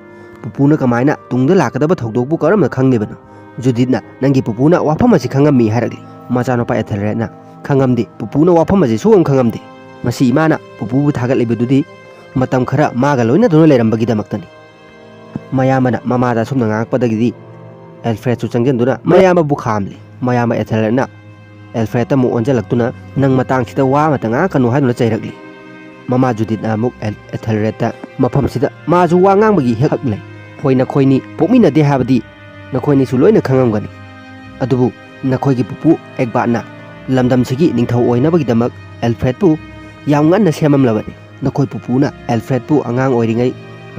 "ꯄꯨꯄꯨꯅ ꯀꯃꯥꯏꯅ ꯇꯨꯡꯗ ꯂꯥꯛꯀꯗꯕ ꯊꯧꯗꯣꯛꯄꯨ ꯀꯔꯝꯅ ꯈꯪꯂꯤꯕꯅꯣ?" ꯖꯨꯗꯤꯠꯅ, "ꯅꯪꯒꯤ ꯄꯨꯄꯨꯅ ꯋꯥꯐꯝ ꯑꯁꯤ ꯈꯪꯉꯝꯃꯤ" ꯍꯥꯏꯔꯛꯂꯤ꯫ ꯃꯆꯥꯅꯨꯄꯥ ꯑꯦꯊꯦꯜꯔꯦꯗꯅ, "ꯈꯪꯉꯝꯗꯦ, ꯄꯨꯄꯨꯅ ꯋꯥꯐꯝ ꯑꯁꯤ ꯁꯨꯈꯪ ꯈꯪꯉꯝꯗꯦ꯫ ꯃꯁꯤ ꯏꯃꯥꯅ ꯄꯨꯄꯨꯕꯨ ꯊꯥꯒꯠꯂꯤꯕꯗꯨꯗꯤ ꯃꯇꯝ ꯈꯔ ꯃꯥꯒ ꯂꯣꯏꯅꯗꯨꯅ ꯂꯩꯔꯝꯕꯒꯤꯗꯃꯛꯇꯅꯤ"꯫ ꯃꯌꯥꯝꯕꯅ ꯃꯃꯥꯗ ꯑꯁꯨꯝꯅ ꯉꯥꯡꯉꯛꯄꯗꯒꯤꯗꯤ ꯑꯦꯜꯐ꯭ꯔꯦꯗꯁꯨ ꯆꯪꯁꯤꯟꯗꯨꯅ ꯃꯌꯥꯝꯕꯕꯨ ꯈꯥꯝꯂꯤ꯫ ꯃꯌꯥꯝꯕ ꯑꯦꯊꯦꯜꯔꯦꯗꯅ ꯑꯦꯜꯐ꯭ꯔꯦꯗꯇ ꯑꯃꯨꯛ ꯑꯣꯟꯁꯤꯜꯂꯛꯇꯨꯅ, "ꯅꯪ ꯃꯇꯥꯡꯁꯤꯗ ꯋꯥ ꯑꯃꯇ ꯉꯥꯡꯉꯛꯀꯅꯨ" ꯍꯥꯏꯗꯨꯅ ꯆꯩꯔꯛꯂꯤ꯫ ꯃꯃꯥ ꯖꯨꯗꯤꯠꯅ ꯑꯃꯨꯛ ꯑꯦꯜ-, ꯑꯦꯊꯦꯜꯔꯦꯗꯇ, "ꯃꯐꯝꯁꯤꯗ ꯃꯥꯁꯨ ꯋꯥ ꯉꯥꯡꯕꯒꯤ ꯍꯛ ꯂꯩ꯫ ꯍꯣꯏ, ꯅꯈꯣꯏꯅꯤ ꯄꯣꯛꯃꯤꯟꯅꯗꯦ ꯍꯥꯏꯕꯗꯤ ꯅꯈꯣꯏꯅꯤꯁꯨ ꯂꯣꯏꯅ ꯈꯪꯉꯝꯒꯅꯤ꯫ ꯑꯗꯨꯕꯨ ꯅꯈꯣꯏꯒꯤ ꯄꯨꯄꯨ ꯑꯦꯒꯕꯥꯔꯠꯅ ꯂꯝꯗꯝꯁꯤꯒꯤ ꯅꯤꯡꯊꯧ ꯑꯣꯏꯅꯕꯒꯤꯗꯃꯛ ꯑꯦꯜꯐ꯭ꯔꯦꯗꯄꯨ ꯌꯥꯝ ꯉꯟꯅ ꯁꯦꯝꯃꯝꯂꯕꯅꯤ꯫ ꯅꯈꯣꯏ ꯄꯨꯄꯨꯅ ꯑꯦꯜꯐ꯭ꯔꯦꯗꯄꯨ ꯑꯉꯥꯡ ꯑꯣꯏꯔꯤꯉꯩ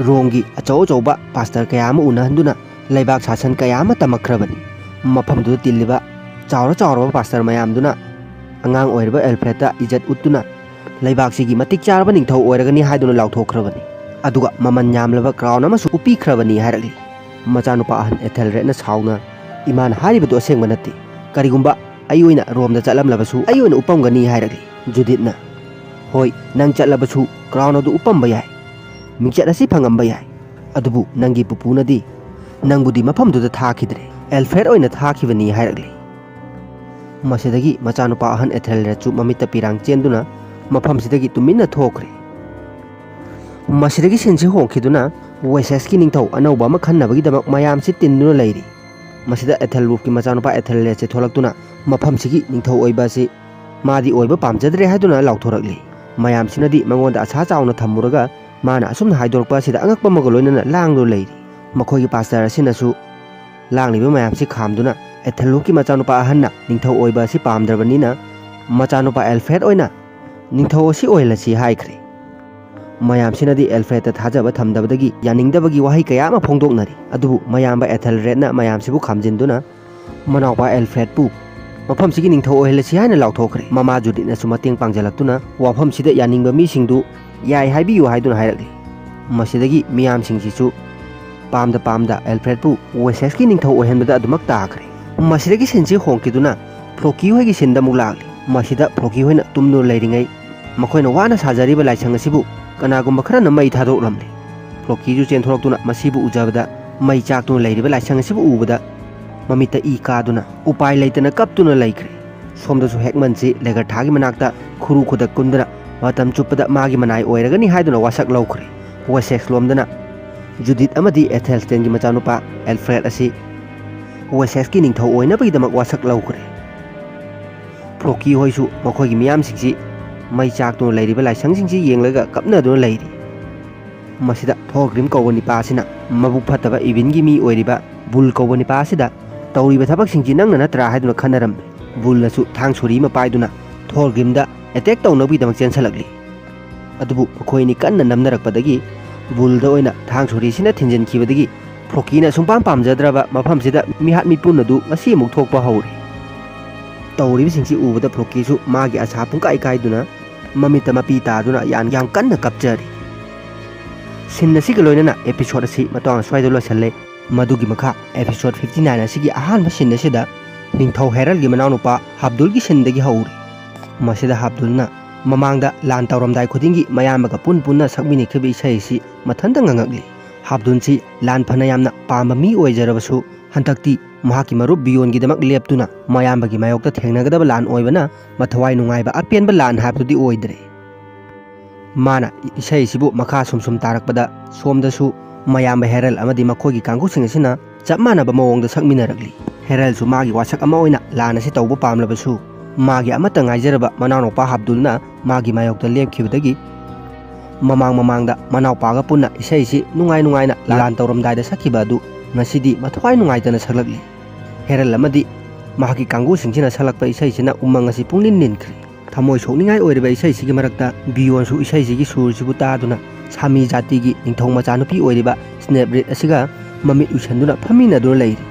ꯔꯣꯝꯒꯤ ꯑꯆꯧ ꯑꯆꯧꯕ ꯄꯥꯁꯇꯔ ꯀꯌꯥ ꯑꯃ ꯎꯅꯍꯟꯗꯨꯅ ꯂꯩꯕꯥꯛ ꯁꯥꯁꯟ ꯀꯌꯥ ꯑꯃ ꯇꯝꯃꯛꯈ꯭ꯔꯕꯅꯤ꯫ ꯃꯐꯝꯗꯨꯗ ꯇꯤꯜꯂꯤꯕ ꯆꯥꯎꯔ ꯆꯥꯎꯔꯕ ꯄꯥꯁꯇꯔ ꯃꯌꯥꯝꯗꯨꯅ ꯑꯉꯥꯡ ꯑꯣꯏꯔꯤꯕ ꯑꯦꯜꯐ꯭ꯔꯦꯗꯇ ꯏꯖꯠ ꯎꯠꯇꯨꯅ ꯂꯩꯕꯥꯛꯁꯤꯒꯤ ꯃꯇꯤꯛ ꯆꯥꯔꯕ ꯅꯤꯡꯊꯧ ꯑꯣꯏꯔꯒꯅꯤ ꯍꯥꯏꯗꯨꯅ ꯂꯥꯎꯊꯣꯛꯈ꯭ꯔꯕꯅꯤ꯫ ꯑꯗꯨꯒ ꯃꯃꯜ ꯌꯥꯝꯂꯕ ꯀ꯭ꯔꯥꯎꯟ ꯑꯃꯁꯨ ꯎꯞꯄꯤꯈ꯭ꯔꯕꯅꯤ" ꯍꯥꯏꯔꯛꯂꯤ꯫ ꯃꯆꯥꯅꯨꯄꯥ ꯑꯍꯟ ꯑꯦꯊꯦꯜꯔꯦꯗꯅ ꯁꯥꯎꯅ, "ꯏꯃꯥꯅ ꯍꯥꯏꯔꯤꯕꯗꯨ ꯑꯁꯦꯡꯕ ꯅꯠꯇꯦ꯫ ꯀꯔꯤꯒꯨꯝꯕ ꯑꯩ ꯑꯣꯏꯅ ꯔꯣꯝꯗ ꯆꯠꯂꯝꯂꯕꯁꯨ ꯑꯩ ꯑꯣꯏꯅ ꯎꯞꯄꯝꯒꯅꯤ" ꯍꯥꯏꯔꯛꯂꯤ꯫ ꯖꯨꯗꯤꯠꯅ, "ꯍꯣꯏ, ꯅꯪ ꯆꯠꯂꯕꯁꯨ ꯀ꯭ꯔꯥꯎꯟ ꯑꯗꯨ ꯎꯞꯄꯝꯕ ꯌꯥꯏ, ꯃꯤꯡꯆꯠ ꯑꯁꯤ ꯐꯪꯉꯝꯕ ꯌꯥꯏ, ꯑꯗꯨꯕꯨ ꯅꯪꯒꯤ ꯄꯨꯄꯨꯅꯗꯤ ꯅꯪꯕꯨꯗꯤ ꯃꯐꯝꯗꯨꯗ ꯊꯥꯈꯤꯗ꯭ꯔꯦ, ꯑꯦꯜꯐ꯭ꯔꯦꯗ ꯑꯣꯏꯅ ꯊꯥꯈꯤꯕꯅꯤ" ꯍꯥꯏꯔꯛꯂꯤ꯫ ꯃꯁꯤꯗꯒꯤ ꯃꯆꯥꯅꯨꯄꯥ ꯑꯍꯟ ꯑꯦꯊꯦꯜꯔꯦꯗꯁꯨ ꯃꯃꯤꯠꯇ ꯄꯤꯔꯥꯡ ꯆꯦꯟꯗꯨꯅ ꯃꯐꯝꯁꯤꯗꯒꯤ ꯇꯨꯃꯤꯟꯅ ꯊꯣꯛꯈ꯭ꯔꯦ꯫ ꯃꯁꯤꯗꯒꯤ ꯁꯤꯟꯁꯤ ꯍꯣꯡꯈꯤꯗꯨꯅ ꯋꯦꯁꯦꯁꯀꯤ ꯅꯤꯡꯊꯧ ꯑꯅꯧꯕ ꯑꯃ ꯈꯟꯅꯕꯒꯤꯗꯃꯛ ꯃꯌꯥꯝꯁꯤ ꯇꯤꯟꯗꯨꯅ ꯂꯩꯔꯤ꯫ ꯃꯁꯤꯗ ꯑꯦꯊꯦꯜꯋꯨꯐꯀꯤ ꯃꯆꯥꯅꯨꯄꯥ ꯑꯦꯊꯦꯜꯔꯦꯗꯁꯦ ꯊꯣꯛꯂꯛꯇꯨꯅ ꯃꯐꯝꯁꯤꯒꯤ ꯅꯤꯡꯊꯧ ꯑꯣꯏꯕ ꯑꯁꯤ ꯃꯥꯗꯤ ꯑꯣꯏꯕ ꯄꯥꯝꯖꯗ꯭ꯔꯦ ꯍꯥꯏꯗꯨꯅ ꯂꯥꯎꯊꯣꯔꯛꯂꯤ꯫ ꯃꯌꯥꯝꯁꯤꯅꯗꯤ ꯃꯉꯣꯟꯗ ꯑꯁꯥ ꯆꯥꯎꯅ ꯊꯝꯃꯨꯔꯒ ꯃꯥꯅ ꯑꯁꯨꯝꯅ ꯍꯥꯏꯗꯣꯔꯛꯄ ꯑꯁꯤꯗ ꯑꯉꯛꯄ ꯑꯃꯒ ꯂꯣꯏꯅꯅ ꯂꯥꯡꯗꯨꯅ ꯂꯩꯔꯤ꯫ ꯃꯈꯣꯏꯒꯤ ꯄꯥꯁꯇꯔ ꯑꯁꯤꯅꯁꯨ ꯂꯥꯡꯂꯤꯕ ꯃꯌꯥꯝꯁꯤ ꯈꯥꯝꯗꯨꯅ ꯑꯦꯊꯦꯜꯋꯨꯐꯀꯤ ꯃꯆꯥꯅꯨꯄꯥ ꯑꯍꯟꯅ ꯅꯤꯡꯊꯧ ꯑꯣꯏꯕ ꯑꯁꯤ ꯄꯥꯝꯗ꯭ꯔꯕꯅꯤꯅ ꯃꯆꯥꯅꯨꯄꯥ ꯑꯦꯜꯐ꯭ꯔꯦꯗ ꯑꯣꯏꯅ ꯅꯤꯡꯊꯧ ꯑꯁꯤ ꯑꯣꯏꯍꯜꯂꯁꯤ ꯍꯥꯏꯈ꯭ꯔꯦ꯫ ꯃꯌꯥꯝꯁꯤꯅꯗꯤ ꯑꯦꯜꯐ꯭ꯔꯦꯗꯇ ꯊꯥꯖꯕ ꯊꯝꯗꯕꯗꯒꯤ ꯌꯥꯅꯤꯡꯗꯕꯒꯤ ꯋꯥꯍꯩ ꯀꯌꯥ ꯑꯃ ꯐꯣꯡꯗꯣꯛꯅꯔꯤ꯫ ꯑꯗꯨꯕꯨ ꯃꯌꯥꯝꯕ ꯑꯦꯊꯦꯜꯔꯦꯗꯅ ꯃꯌꯥꯝꯁꯤꯕꯨ ꯈꯥꯝꯖꯤꯟꯗꯨꯅ ꯃꯅꯥꯎꯄꯥ ꯑꯦꯜꯐ꯭ꯔꯦꯗꯄꯨ ꯃꯐꯝꯁꯤꯒꯤ ꯅꯤꯡꯊꯧ ꯑꯣꯏꯍꯜꯂꯁꯤ ꯍꯥꯏꯅ ꯂꯥꯎꯊꯣꯛꯈ꯭ꯔꯦ꯫ ꯃꯃꯥ ꯖꯨꯗꯤꯠꯅꯁꯨ ꯃꯇꯦꯡ ꯄꯥꯡꯖꯜꯂꯛꯇꯨꯅ ꯋꯥꯐꯝꯁꯤꯗ ꯌꯥꯅꯤꯡꯕ ꯃꯤꯁꯤꯡꯗꯨ ꯌꯥꯏ ꯍꯥꯏꯕꯤꯌꯨ ꯍꯥꯏꯗꯨꯅ ꯍꯥꯏꯔꯛꯂꯤ꯫ ꯃꯁꯤꯗꯒꯤ ꯃꯤꯌꯥꯝꯁꯤꯡꯁꯤꯁꯨ ꯄꯥꯝꯗ ꯄꯥꯝꯗ ꯑꯦꯜꯐ꯭ꯔꯦꯗꯄꯨ ꯋꯦꯁꯦꯛꯁꯀꯤ ꯅꯤꯡꯊꯧ ꯑꯣꯏꯍꯟꯕꯗ ꯑꯗꯨꯃꯛ ꯇꯥꯈ꯭ꯔꯦ꯫ ꯃꯁꯤꯗꯒꯤ ꯁꯤꯟꯁꯤ ꯍꯣꯡꯈꯤꯗꯨꯅ ꯐ꯭ꯂꯣꯀꯤ ꯍꯣꯏꯒꯤ ꯁꯤꯟꯗ ꯑꯃꯨꯛ ꯂꯥꯛꯂꯤ꯫ ꯃꯁꯤꯗ ꯐ꯭ꯂꯣꯀꯤ ꯍꯣꯏꯅ ꯇꯨꯝꯗꯨꯅ ꯂꯩꯔꯤꯉꯩ ꯃꯈꯣꯏꯅ ꯋꯥꯅ ꯁꯥꯖꯔꯤꯕ ꯂꯥꯏꯁꯪ ꯑꯁꯤꯕꯨ ꯀꯅꯥꯒꯨꯝꯕ ꯈꯔꯅ ꯃꯩ ꯊꯥꯗꯣꯛꯂꯝꯂꯤ꯫ ꯐ꯭ꯂꯣꯀꯤꯁꯨ ꯆꯦꯟꯊꯣꯔꯛꯇꯨꯅ ꯃꯁꯤꯕꯨ ꯎꯖꯕꯗ ꯃꯩ ꯆꯥꯛꯇꯨꯅ ꯂꯩꯔꯤꯕ ꯂꯥꯏꯁꯪ ꯑꯁꯤꯕꯨ ꯎꯕꯗ ꯃꯃꯤꯠꯇ ꯏ ꯀꯥꯗꯨꯅ ꯎꯄꯥꯏ ꯂꯩꯇꯅ ꯀꯞꯇꯨꯅ ꯂꯩꯈ꯭ꯔꯦ꯫ ꯁꯣꯝꯗꯁꯨ ꯍꯦꯛꯃꯟꯁꯤ ꯂꯦꯒꯔꯊꯥꯒꯤ ꯃꯅꯥꯛꯇ ꯈꯨꯔꯨ ꯈꯨꯗꯛ ꯀꯨꯟꯗꯨꯅ ꯃꯇꯝ ꯆꯨꯞꯄꯗ ꯃꯥꯒꯤ ꯃꯅꯥꯏ ꯑꯣꯏꯔꯒꯅꯤ ꯍꯥꯏꯗꯨꯅ ꯋꯥꯁꯛ ꯂꯧꯈ꯭ꯔꯦ꯫ ꯋꯦꯁꯦꯛꯁ ꯂꯣꯝꯗꯅ ꯖꯨꯗꯤꯠ ꯑꯃꯗꯤ ꯑꯦꯊꯦꯜꯁꯇꯦꯟꯒꯤ ꯃꯆꯥꯅꯨꯄꯥ ꯑꯦꯜꯐ꯭ꯔꯦꯗ ꯑꯁꯤ ꯋꯦꯁꯦꯛꯁꯀꯤ ꯅꯤꯡꯊꯧ ꯑꯣꯏꯅꯕꯒꯤꯗꯃꯛ ꯋꯥꯁꯛ ꯂꯧꯈ꯭ꯔꯦ꯫ ꯐ꯭ꯂꯣꯀꯤ ꯍꯣꯏꯁꯨ ꯃꯈꯣꯏꯒꯤ ꯃꯤꯌꯥꯝꯁꯤꯡꯁꯤ ꯃꯩ ꯆꯥꯛꯇꯨꯅ ꯂꯩꯔꯤꯕ ꯂꯥꯏꯁꯪꯁꯤꯡꯁꯤ ꯌꯦꯡꯂꯒ ꯀꯞꯅꯗꯨꯅ ꯂꯩꯔꯤ꯫ ꯃꯁꯤꯗ ꯊꯣꯔꯒ꯭ꯔꯤꯝ ꯀꯧꯕ ꯅꯤꯄꯥ ꯑꯁꯤꯅ ꯃꯕꯨꯛ ꯐꯠꯇꯕ ꯏꯚꯤꯟꯒꯤ ꯃꯤ ꯑꯣꯏꯔꯤꯕ ꯕꯨꯜ ꯀꯧꯕ ꯅꯤꯄꯥ ꯑꯁꯤꯗ ꯇꯧꯔꯤꯕ ꯊꯕꯛꯁꯤꯡꯁꯤ ꯅꯪꯅ ꯅꯠꯇ꯭ꯔꯥ ꯍꯥꯏꯗꯨꯅ ꯈꯟꯅꯔꯝꯃꯤ꯫ ꯕꯨꯜꯅꯁꯨ ꯊꯥꯡ ꯁꯣꯔꯤ ꯑꯃ ꯄꯥꯏꯗꯨꯅ ꯊꯣꯔꯒ꯭ꯔꯤꯝꯗ ꯑꯦꯇꯦꯛ ꯇꯧꯅꯕꯒꯤꯗꯃꯛ ꯆꯦꯟꯁꯤꯜꯂꯛꯂꯤ꯫ ꯑꯗꯨꯕꯨ ꯃꯈꯣꯏ ꯑꯅꯤ ꯀꯟꯅ ꯅꯝꯅꯔꯛꯄꯗꯒꯤ ꯕꯨꯜꯗ ꯑꯣꯏꯅ ꯊꯥꯡ ꯁꯣꯔꯤꯁꯤꯅ ꯊꯤꯟꯖꯤꯟꯈꯤꯕꯗꯒꯤ ꯐ꯭ꯂꯣꯀꯤꯅ ꯁꯨꯡꯄꯥꯝ ꯄꯥꯝꯖꯗ꯭ꯔꯕ ꯃꯐꯝꯁꯤꯗ ꯃꯤꯍꯥꯠ ꯃꯤꯄꯨꯟ ꯑꯗꯨ ꯉꯁꯤ ꯑꯃꯨꯛ ꯊꯣꯛꯄ ꯍꯧꯔꯦ꯫ ꯇꯧꯔꯤꯕꯁꯤꯡꯁꯤ ꯎꯕꯗ ꯐ꯭ꯂꯣꯀꯤꯁꯨ ꯃꯥꯒꯤ ꯑꯁꯥ ꯄꯨꯡꯀꯥꯏ ꯀꯥꯏꯗꯨꯅ ꯃꯃꯤꯠꯇ ꯃꯄꯤ ꯇꯥꯗꯨꯅ ꯌꯥꯝ, ꯌꯥꯝ ꯀꯟꯅ ꯀꯞꯆꯔꯤ꯫ ꯁꯤꯟ ꯑꯁꯤꯒ ꯂꯣꯏꯅꯅ episode ꯑꯁꯤ ꯃꯇꯥꯡ ꯑꯁ꯭ꯋꯥꯏꯗ ꯂꯣꯏꯁꯤꯜꯂꯦ꯫ ꯃꯗꯨꯒꯤ ꯃꯈꯥ episode fifty nine ꯑꯁꯤꯒꯤ ꯑꯍꯥꯟꯕ ꯁꯤꯟ ꯑꯁꯤꯗ ꯅꯤꯡꯊꯧ ꯍꯦꯔꯜꯒꯤ ꯃꯅꯥꯎꯅꯨꯄꯥ ꯍꯥꯕꯗꯨꯜꯒꯤ ꯁꯤꯟꯗꯒꯤ ꯍꯧꯔꯤ꯫ ꯃꯁꯤꯗ ꯍꯥꯕꯗꯨꯜꯅ ꯃꯃꯥꯡꯗ ꯂꯥꯟ ꯇꯧꯔꯝꯗꯥꯏ ꯈꯨꯗꯤꯡꯒꯤ ꯃꯌꯥꯝꯕꯒ ꯄꯨꯟ ꯄꯨꯟꯅ ꯁꯛꯃꯤꯟꯅꯈꯤꯕ ꯏꯁꯩ ꯑꯁꯤ ꯃꯊꯟꯇ ꯉꯪꯉꯛꯂꯤ꯫ ꯍꯥꯕꯗꯨꯜꯁꯤ ꯂꯥꯟ ꯐꯅ ꯌꯥꯝꯅ ꯄꯥꯝꯕ ꯃꯤ ꯑꯣꯏꯖꯔꯕꯁꯨ, ꯍꯟꯗꯛꯇꯤ ꯃꯍꯥꯛꯀꯤ ꯃꯔꯨꯞ ꯕꯤꯌꯣꯟꯒꯤꯗꯃꯛ ꯂꯦꯞꯇꯨꯅ ꯃꯌꯥꯝꯕꯒꯤ ꯃꯥꯌꯣꯛꯇ ꯊꯦꯡꯅꯒꯗꯕ ꯂꯥꯟ ꯑꯣꯏꯕꯅ ꯃꯊꯋꯥꯏ ꯅꯨꯡꯉꯥꯏꯕ ꯑꯄꯦꯟꯕ ꯂꯥꯟ ꯍꯥꯏꯕꯗꯨꯗꯤ ꯑꯣꯏꯗ꯭ꯔꯦ꯫ ꯃꯥꯅ ꯏꯁꯩꯁꯤꯕꯨ ꯃꯈꯥ ꯁꯨꯝ ꯁꯨꯝ ꯇꯥꯔꯛꯄꯗ ꯁꯣꯝꯗꯁꯨ ꯃꯌꯥꯝꯕ ꯍꯦꯔꯜ ꯑꯃꯗꯤ ꯃꯈꯣꯏꯒꯤ ꯀꯥꯡꯕꯨꯁꯤꯡ ꯑꯁꯤꯅ ꯆꯞ ꯃꯥꯟꯅꯕ ꯃꯑꯣꯡꯗ ꯁꯛꯃꯤꯟꯅꯔꯛꯂꯤ꯫ ꯍꯦꯔꯜꯁꯨ ꯃꯥꯒꯤ ꯋꯥꯁꯛ ꯑꯃ ꯑꯣꯏꯅ ꯂꯥꯟ ꯑꯁꯤ ꯇꯧꯕ ꯄꯥꯝꯂꯕꯁꯨ, ꯃꯥꯒꯤ ꯑꯃꯠꯇ ꯉꯥꯏꯖꯔꯕ ꯃꯅꯥꯎꯅꯨꯄꯥ ꯍꯥꯕꯗꯨꯜꯅ ꯃꯥꯒꯤ ꯃꯥꯌꯣꯛꯇ ꯂꯦꯞꯈꯤꯕꯗꯒꯤ ꯃꯃꯥꯡ ꯃꯃꯥꯡꯗ ꯃꯅꯥꯎꯄꯥꯒ ꯄꯨꯟꯅ ꯏꯁꯩꯁꯤ ꯅꯨꯡꯉꯥꯏ ꯅꯨꯡꯉꯥꯏꯅ ꯂꯥꯟ ꯇꯧꯔꯝꯗꯥꯏꯗ ꯁꯛꯈꯤꯕ ꯑꯗꯨ ꯉꯁꯤꯗꯤ ꯃꯊ꯭ꯋꯥꯏ ꯅꯨꯡꯉꯥꯏꯇꯅ ꯁꯛꯂꯛꯂꯤ꯫ ꯍꯦꯔꯜ ꯑꯃꯗꯤ ꯃꯍꯥꯛꯀꯤ ꯀꯥꯡꯕꯨꯁꯤꯡꯁꯤꯅ ꯁꯛꯂꯛꯄ ꯏꯁꯩꯁꯤꯅ ꯎꯃꯪ ꯑꯁꯤ ꯄꯨꯡꯅꯤꯟ ꯅꯤꯟꯈ꯭ꯔꯦ꯫ ꯊꯃꯣꯏ ꯁꯣꯛꯅꯤꯡꯉꯥꯏ ꯑꯣꯏꯔꯤꯕ ꯏꯁꯩꯁꯤꯒꯤ ꯃꯔꯛꯇ ꯕꯤꯌꯣꯟꯁꯨ ꯏꯁꯩꯁꯤꯒꯤ ꯁꯨꯔꯁꯤꯕꯨ ꯇꯥꯗꯨꯅ ꯁꯥꯃꯤ ꯖꯥꯇꯤꯒꯤ ꯅꯤꯡꯊꯧ ꯃꯆꯥꯅꯨꯄꯤ ꯑꯣꯏꯔꯤꯕ ꯁ꯭ꯅꯦꯞꯔꯤꯠ ꯑꯁꯤꯒ ꯃꯃꯤꯠ ꯎꯏꯁꯟꯗꯨꯅ ꯐꯝꯃꯤꯟꯅꯗꯨꯅ ꯂꯩꯔꯤ꯫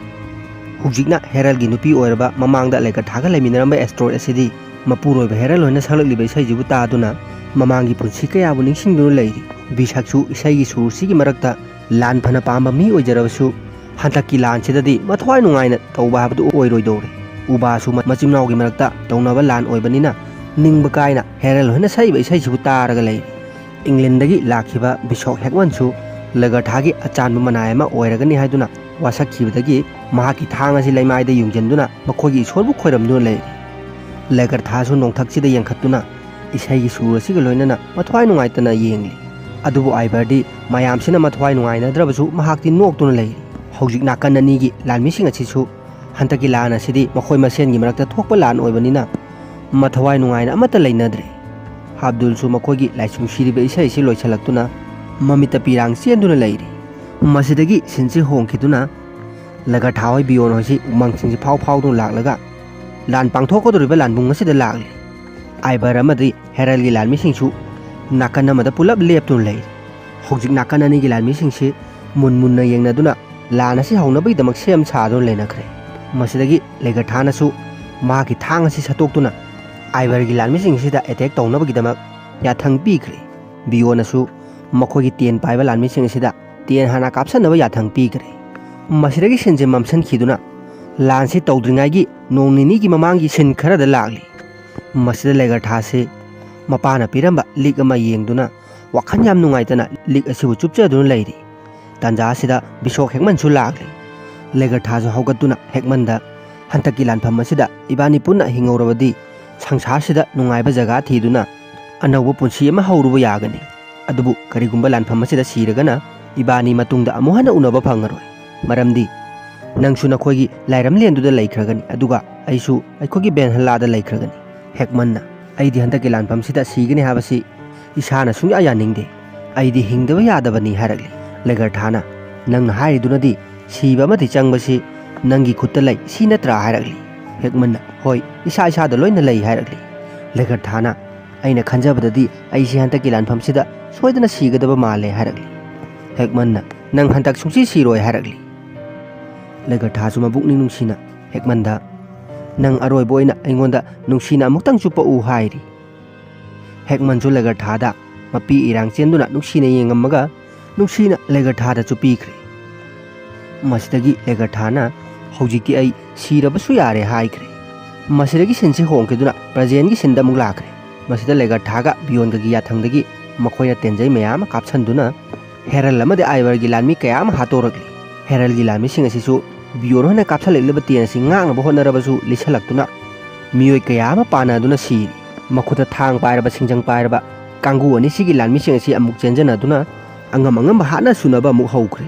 ꯍꯧꯖꯤꯛꯅ ꯍꯦꯔꯜꯒꯤ ꯅꯨꯄꯤ ꯑꯣꯏꯔꯕ ꯃꯃꯥꯡꯗ ꯂꯩꯒꯔꯊꯥꯒ ꯂꯩꯃꯤꯟꯅꯔꯝꯕ ꯑꯦꯁꯇ꯭ꯔꯣꯏꯗ ꯑꯁꯤꯗꯤ ꯃꯄꯨꯔꯣꯏꯕ ꯍꯦꯔꯜ ꯍꯣꯏꯅ ꯁꯛꯂꯛꯂꯤꯕ ꯏꯁꯩꯁꯤꯕꯨ ꯇꯥꯗꯨꯅ ꯃꯃꯥꯡꯒꯤ ꯄꯨꯟꯁꯤ ꯀꯌꯥꯕꯨ ꯅꯤꯡꯁꯤꯡꯗꯨꯅ ꯂꯩꯔꯤ꯫ ꯕꯤꯁꯛꯁꯨ ꯏꯁꯩꯒꯤ ꯁꯨꯔꯁꯤꯒꯤ ꯃꯔꯛꯇ ꯂꯥꯟ ꯐꯅ ꯄꯥꯝꯕ ꯃꯤ ꯑꯣꯏꯖꯔꯕꯁꯨ ꯍꯟꯗꯛꯀꯤ ꯂꯥꯟꯁꯤꯗꯗꯤ ꯃꯊ꯭ꯋꯥꯏ ꯅꯨꯡꯉꯥꯏꯅ ꯇꯧꯕ ꯍꯥꯏꯕꯗꯨ ꯑꯣꯏꯔꯣꯏꯗꯧꯔꯦ꯫ ꯎꯕꯥꯁꯨ ꯃ-, ꯃꯆꯤꯟ ꯃꯅꯥꯎꯒꯤ ꯃꯔꯛꯇ ꯇꯧꯅꯕ ꯂꯥꯟ ꯑꯣꯏꯕꯅꯤꯅ ꯅꯤꯡꯕ ꯀꯥꯏꯅ ꯍꯦꯔꯜ ꯍꯣꯏꯅ ꯁꯛꯏꯕ ꯏꯁꯩꯁꯤꯕꯨ ꯇꯥꯔꯒ ꯂꯩꯔꯤ꯫ ꯏꯪꯂꯦꯟꯗꯒꯤ ꯂꯥꯛꯈꯤꯕ ꯕꯤꯁꯣꯞ ꯍꯦꯛꯃꯟꯁꯨ ꯂꯒꯔꯊꯥꯒꯤ ꯑꯆꯥꯟꯕ ꯃꯅꯥꯏ ꯑꯃ ꯑꯣꯏꯔꯒꯅꯤ ꯍꯥꯏꯗꯨꯅ ꯋꯥꯁꯛꯈꯤꯕꯗꯒꯤ ꯃꯍꯥꯛꯀꯤ ꯊꯥꯡ ꯑꯁꯤ ꯂꯩꯃꯥꯏꯗ ꯌꯨꯡꯖꯟꯗꯨꯅ ꯃꯈꯣꯏꯒꯤ ꯏꯁꯣꯔꯕꯨ ꯈꯣꯏꯔꯝꯗꯨꯅ ꯂꯩꯔꯤ꯫ ꯂꯒꯔꯊꯥꯁꯨ ꯅꯣꯡꯊꯛꯁꯤꯗ ꯌꯦꯡꯈꯠꯇꯨꯅ ꯏꯁꯩꯒꯤ ꯁꯨꯔ ꯑꯁꯤꯒ ꯂꯣꯏꯅꯅ ꯃꯊ꯭ꯋꯥꯏ ꯅꯨꯡꯉꯥꯏꯇꯅ ꯌꯦꯡꯂꯤ꯫ ꯑꯗꯨꯕꯨ ꯑꯥꯏꯕꯔꯗꯤ ꯃꯌꯥꯝꯁꯤꯅ ꯃꯊ꯭ꯋꯥꯏ ꯅꯨꯡꯉꯥꯏꯅꯗ꯭ꯔꯕꯁꯨ ꯃꯍꯥꯛꯇꯤ ꯅꯣꯛꯇꯨꯅ ꯂꯩꯔꯤ꯫ ꯍꯧꯖꯤꯛ ꯅꯥꯀꯟ ꯑꯅꯤꯒꯤ ꯂꯥꯟꯃꯤꯁꯤꯡ ꯑꯁꯤꯁꯨ ꯍꯟꯗꯛꯀꯤ ꯂꯥꯟ ꯑꯁꯤꯗꯤ ꯃꯈꯣꯏ ꯃꯁꯦꯟꯒꯤ ꯃꯔꯛꯇ ꯊꯣꯛꯄ ꯂꯥꯟ ꯑꯣꯏꯕꯅꯤꯅ ꯃꯊ꯭ꯋꯥꯏ ꯅꯨꯡꯉꯥꯏꯅ ꯑꯃꯠꯇ ꯂꯩꯅꯗ꯭ꯔꯦ꯫ ꯑꯕꯗꯨꯜꯁꯨ ꯃꯈꯣꯏꯒꯤ ꯂꯥꯏꯆꯨꯡ ꯁꯤꯔꯤꯕ ꯏꯁꯩ ꯑꯁꯤ ꯂꯣꯏꯁꯤꯜꯂꯛꯇꯨꯅ ꯃꯃꯤꯠꯇ ꯄꯤꯔꯥꯡ ꯆꯦꯟꯗꯨꯅ ꯂꯩꯔꯤ꯫ ꯃꯁꯤꯗꯒꯤ ꯁꯤꯟꯁꯤ ꯍꯣꯡꯈꯤꯗꯨꯅ ꯂꯒꯔꯊꯥ ꯍꯣꯏ ꯕꯤꯌꯣꯟ ꯍꯣꯏꯁꯤ ꯎꯃꯪꯁꯤꯡꯁꯤ ꯐꯥꯎ ꯐꯥꯎꯗꯨꯅ ꯂꯥꯛꯂꯒ ꯂꯥꯟ ꯄꯥꯡꯊꯣꯛꯀꯗꯧꯔꯤꯕ ꯂꯥꯟꯕꯨꯡ ꯑꯁꯤꯗ ꯂꯥꯛꯂꯤ꯫ ꯑꯥꯏꯕꯔ ꯑꯃꯗꯤ ꯍꯦꯔꯜꯒꯤ ꯂꯥꯟꯃꯤꯁꯤꯡꯁꯨ ꯅꯥꯀꯟ ꯑꯃꯗ ꯄꯨꯂꯞ ꯂꯦꯞꯇꯨꯅ ꯂꯩꯔꯤ꯫ ꯍꯧꯖꯤꯛ ꯅꯥꯀꯟ ꯑꯅꯤꯒꯤ ꯂꯥꯟꯃꯤꯁꯤꯡꯁꯤ ꯃꯨꯟ ꯃꯨꯟꯅ ꯌꯦꯡꯅꯗꯨꯅ ꯂꯥꯟ ꯑꯁꯤ ꯍꯧꯅꯕꯒꯤꯗꯃꯛ ꯁꯦꯝ ꯁꯥꯗꯨꯅ ꯂꯩꯅꯈ꯭ꯔꯦ꯫ ꯃꯁꯤꯗꯒꯤ ꯂꯦꯒꯔꯊꯥꯅꯁꯨ ꯃꯍꯥꯛꯀꯤ ꯊꯥꯡ ꯑꯁꯤ ꯁꯠꯇꯣꯛꯇꯨꯅ ꯑꯥꯏꯕꯔꯒꯤ ꯂꯥꯟꯃꯤꯁꯤꯡ ꯑꯁꯤꯗ ꯑꯦꯇꯦꯛ ꯇꯧꯅꯕꯒꯤꯗꯃꯛ ꯌꯥꯊꯪ ꯄꯤꯈ꯭ꯔꯦ꯫ ꯕꯤꯌꯣꯅꯁꯨ ꯃꯈꯣꯏꯒꯤ ꯇꯦꯟ ꯄꯥꯏꯕ ꯂꯥꯟꯃꯤꯁꯤꯡ ꯑꯁꯤꯗ ꯇꯦꯟ ꯍꯥꯟꯅ ꯀꯥꯞꯁꯟꯅꯕ ꯌꯥꯊꯪ ꯄꯤꯈ꯭ꯔꯦ꯫ ꯃꯁꯤꯗꯒꯤ ꯁꯤꯟꯁꯦ ꯃꯝꯁꯤꯟꯈꯤꯗꯨꯅ ꯂꯥꯟꯁꯤ ꯇꯧꯗ꯭ꯔꯤꯉꯩꯒꯤ ꯅꯣꯡ ꯅꯤꯅꯤꯒꯤ ꯃꯃꯥꯡꯒꯤ ꯁꯤꯟ ꯈꯔꯗ ꯂꯥꯛꯂꯤ꯫ ꯃꯁꯤꯗ ꯂꯦꯒꯔꯊꯥꯁꯤ ꯃꯄꯥꯅ ꯄꯤꯔꯝꯕ ꯂꯤꯛ ꯑꯃ ꯌꯦꯡꯗꯨꯅ ꯋꯥꯈꯜ ꯌꯥꯝ ꯅꯨꯡꯉꯥꯏꯇꯅ ꯂꯤꯛ ꯑꯁꯤꯕꯨ ꯆꯨꯞꯆꯗꯨꯅ ꯂꯩꯔꯤ꯫ ꯇꯥꯟꯖꯥ ꯑꯁꯤꯗ ꯕꯤꯁꯣꯞ ꯍꯦꯛꯃꯟꯁꯨ ꯂꯥꯛꯂꯤ꯫ ꯂꯦꯒꯔꯊꯥꯁꯨ ꯍꯧꯒꯠꯇꯨꯅ ꯍꯦꯛꯃꯟꯗ, "ꯍꯟꯗꯛꯀꯤ ꯂꯥꯟꯐꯝ ꯑꯁꯤꯗ ꯏꯕꯥꯅꯤ ꯄꯨꯟꯅ ꯍꯤꯡꯍꯧꯔꯕꯗꯤ ꯁꯪꯁꯥꯔꯁꯤꯗ ꯅꯨꯡꯉꯥꯏꯕ ꯖꯒꯥ ꯊꯤꯗꯨꯅ ꯑꯅꯧꯕ ꯄꯨꯟꯁꯤ ꯑꯃ ꯍꯧꯔꯨꯕ ꯌꯥꯒꯅꯤ꯫ ꯑꯗꯨꯕꯨ ꯀꯔꯤꯒꯨꯝꯕ ꯂꯥꯟꯐꯝ ꯑꯁꯤꯗ ꯁꯤꯔꯒꯅ ꯏꯕꯥꯅꯤ ꯃꯇꯨꯡꯗ ꯑꯃꯨꯛ ꯍꯟꯅ ꯎꯅꯕ ꯐꯪꯉꯔꯣꯏ꯫ ꯃꯔꯝꯗꯤ ꯅꯪꯁꯨ ꯅꯈꯣꯏꯒꯤ ꯂꯥꯏꯔꯝꯂꯦꯟꯗꯨꯗ ꯂꯩꯈ꯭ꯔꯒꯅꯤ, ꯑꯗꯨꯒ ꯑꯩꯁꯨ ꯑꯩꯈꯣꯏꯒꯤ ꯕꯦꯟꯍꯜꯂꯥꯗ ꯂꯩꯈ꯭ꯔꯒꯅꯤ"꯫ ꯍꯦꯛꯃꯟꯅ, "ꯑꯩꯗꯤ ꯍꯟꯗꯛꯀꯤ ꯂꯥꯟꯐꯝꯁꯤꯗ ꯁꯤꯒꯅꯤ ꯍꯥꯏꯕꯁꯤ ꯏꯁꯥꯅ ꯁꯨꯡꯌꯥ ꯌꯥꯅꯤꯡꯗꯦ꯫ ꯑꯩꯗꯤ ꯍꯤꯡꯗꯕ ꯌꯥꯗꯕꯅꯤ" ꯍꯥꯏꯔꯛꯂꯤ꯫ ꯂꯦꯒꯔꯊꯥꯅ, "ꯅꯪꯅ ꯍꯥꯏꯔꯤꯗꯨꯅꯗꯤ ꯁꯤꯕ ꯑꯃꯗꯤ ꯆꯪꯕꯁꯤ ꯅꯪꯒꯤ ꯈꯨꯠꯇ ꯂꯩ, ꯁꯤ ꯅꯠꯇ꯭ꯔꯥ?" ꯍꯥꯏꯔꯛꯂꯤ꯫ ꯍꯦꯛꯃꯟꯅ, "ꯍꯣꯏ, ꯏꯁꯥ ꯏꯁꯥꯗ ꯂꯣꯏꯅ ꯂꯩ" ꯍꯥꯏꯔꯛꯂꯤ꯫ ꯂꯦꯒꯔꯊꯥꯅ, "ꯑꯩꯅ ꯈꯟꯖꯕꯗꯗꯤ ꯑꯩꯁꯤ ꯍꯟꯗꯛꯀꯤ ꯂꯥꯟꯐꯝꯁꯤꯗ ꯁꯣꯏꯗꯅ ꯁꯤꯒꯗꯕ ꯃꯥꯜꯂꯦ" ꯍꯥꯏꯔꯛꯂꯤ꯫ ꯍꯦꯛꯃꯟꯅ, "ꯅꯪ ꯍꯟꯗꯛ ꯁꯨꯡꯁꯤ ꯁꯤꯔꯣꯏ" ꯍꯥꯏꯔꯛꯂꯤ꯫ ꯂꯩꯒꯔꯊꯥꯁꯨ ꯃꯕꯨꯛꯅꯤꯡ ꯅꯨꯡꯁꯤꯅ ꯍꯦꯛꯃꯟꯗ, "ꯅꯪ ꯑꯔꯣꯏꯕ ꯑꯣꯏꯅ ꯑꯩꯉꯣꯟꯗ ꯅꯨꯡꯁꯤꯅ ꯑꯃꯨꯛꯇꯪ ꯆꯨꯞꯄꯛꯎ" ꯍꯥꯏꯔꯤ꯫ ꯍꯦꯛꯃꯟꯁꯨ ꯂꯩꯒꯔꯊꯥꯗ ꯃꯄꯤ ꯏꯔꯥꯡ ꯆꯦꯟꯗꯨꯅ ꯅꯨꯡꯁꯤꯅ ꯌꯦꯡꯉꯝꯃꯒ ꯅꯨꯡꯁꯤꯅ ꯂꯩꯒꯔꯊꯥꯗ ꯆꯨꯞꯄꯤꯈ꯭ꯔꯦ꯫ ꯃꯁꯤꯗꯒꯤ ꯂꯩꯒꯔꯊꯥꯅ "ꯍꯧꯖꯤꯛꯇꯤ ꯑꯩ ꯁꯤꯔꯕꯁꯨ ꯌꯥꯔꯦ" ꯍꯥꯏꯈ꯭ꯔꯦ꯫ ꯃꯁꯤꯗꯒꯤ ꯁꯤꯟꯁꯤ ꯍꯣꯡꯈꯤꯗꯨꯅ ꯄ꯭ꯔꯖꯦꯟꯒꯤ ꯁꯤꯟꯗ ꯑꯃꯨꯛ ꯂꯥꯛꯈ꯭ꯔꯦ꯫ ꯃꯁꯤꯗ ꯂꯩꯒꯔꯊꯥꯒ ꯕꯤꯌꯣꯟꯒꯒꯤ ꯌꯥꯊꯪꯗꯒꯤ ꯃꯈꯣꯏꯅ ꯇꯦꯟꯖꯩ ꯃꯌꯥꯝ ꯑꯃ ꯀꯥꯞꯁꯟꯗꯨꯅ ꯍꯦꯔꯜ ꯑꯃꯗꯤ ꯑꯥꯏꯕꯔꯒꯤ ꯂꯥꯟꯃꯤ ꯀꯌꯥ ꯑꯃ ꯍꯥꯠꯇꯣꯔꯛꯂꯤ꯫ ꯍꯦꯔꯜꯒꯤ ꯂꯥꯟꯃꯤꯁꯤꯡ ꯑꯁꯤꯁꯨ ꯕꯤꯌꯣꯟ ꯍꯣꯏꯅ ꯀꯥꯞꯁꯜꯂꯛꯂꯤꯕ ꯇꯦꯟ ꯑꯁꯤ ꯉꯥꯛꯅꯕ ꯍꯣꯠꯅꯔꯕꯁꯨ ꯂꯤꯁꯜꯂꯛꯇꯨꯅ ꯃꯤꯑꯣꯏ ꯀꯌꯥ ꯑꯃ ꯄꯥꯟꯅꯗꯨꯅ ꯁꯤꯔꯤ꯫ ꯃꯈꯨꯠꯇ ꯊꯥꯡ ꯄꯥꯏꯔꯕ, ꯁꯤꯡꯖꯪ ꯄꯥꯏꯔꯕ ꯀꯥꯡꯕꯨ ꯑꯅꯤꯁꯤꯒꯤ ꯂꯥꯟꯃꯤꯁꯤꯡ ꯑꯁꯤ ꯑꯃꯨꯛ ꯆꯦꯟꯖꯟꯅꯗꯨꯅ ꯑꯉꯝ ꯑꯉꯝꯕ ꯍꯥꯠꯅ ꯁꯨꯅꯕ ꯑꯃꯨꯛ ꯍꯧꯈ꯭ꯔꯦ꯫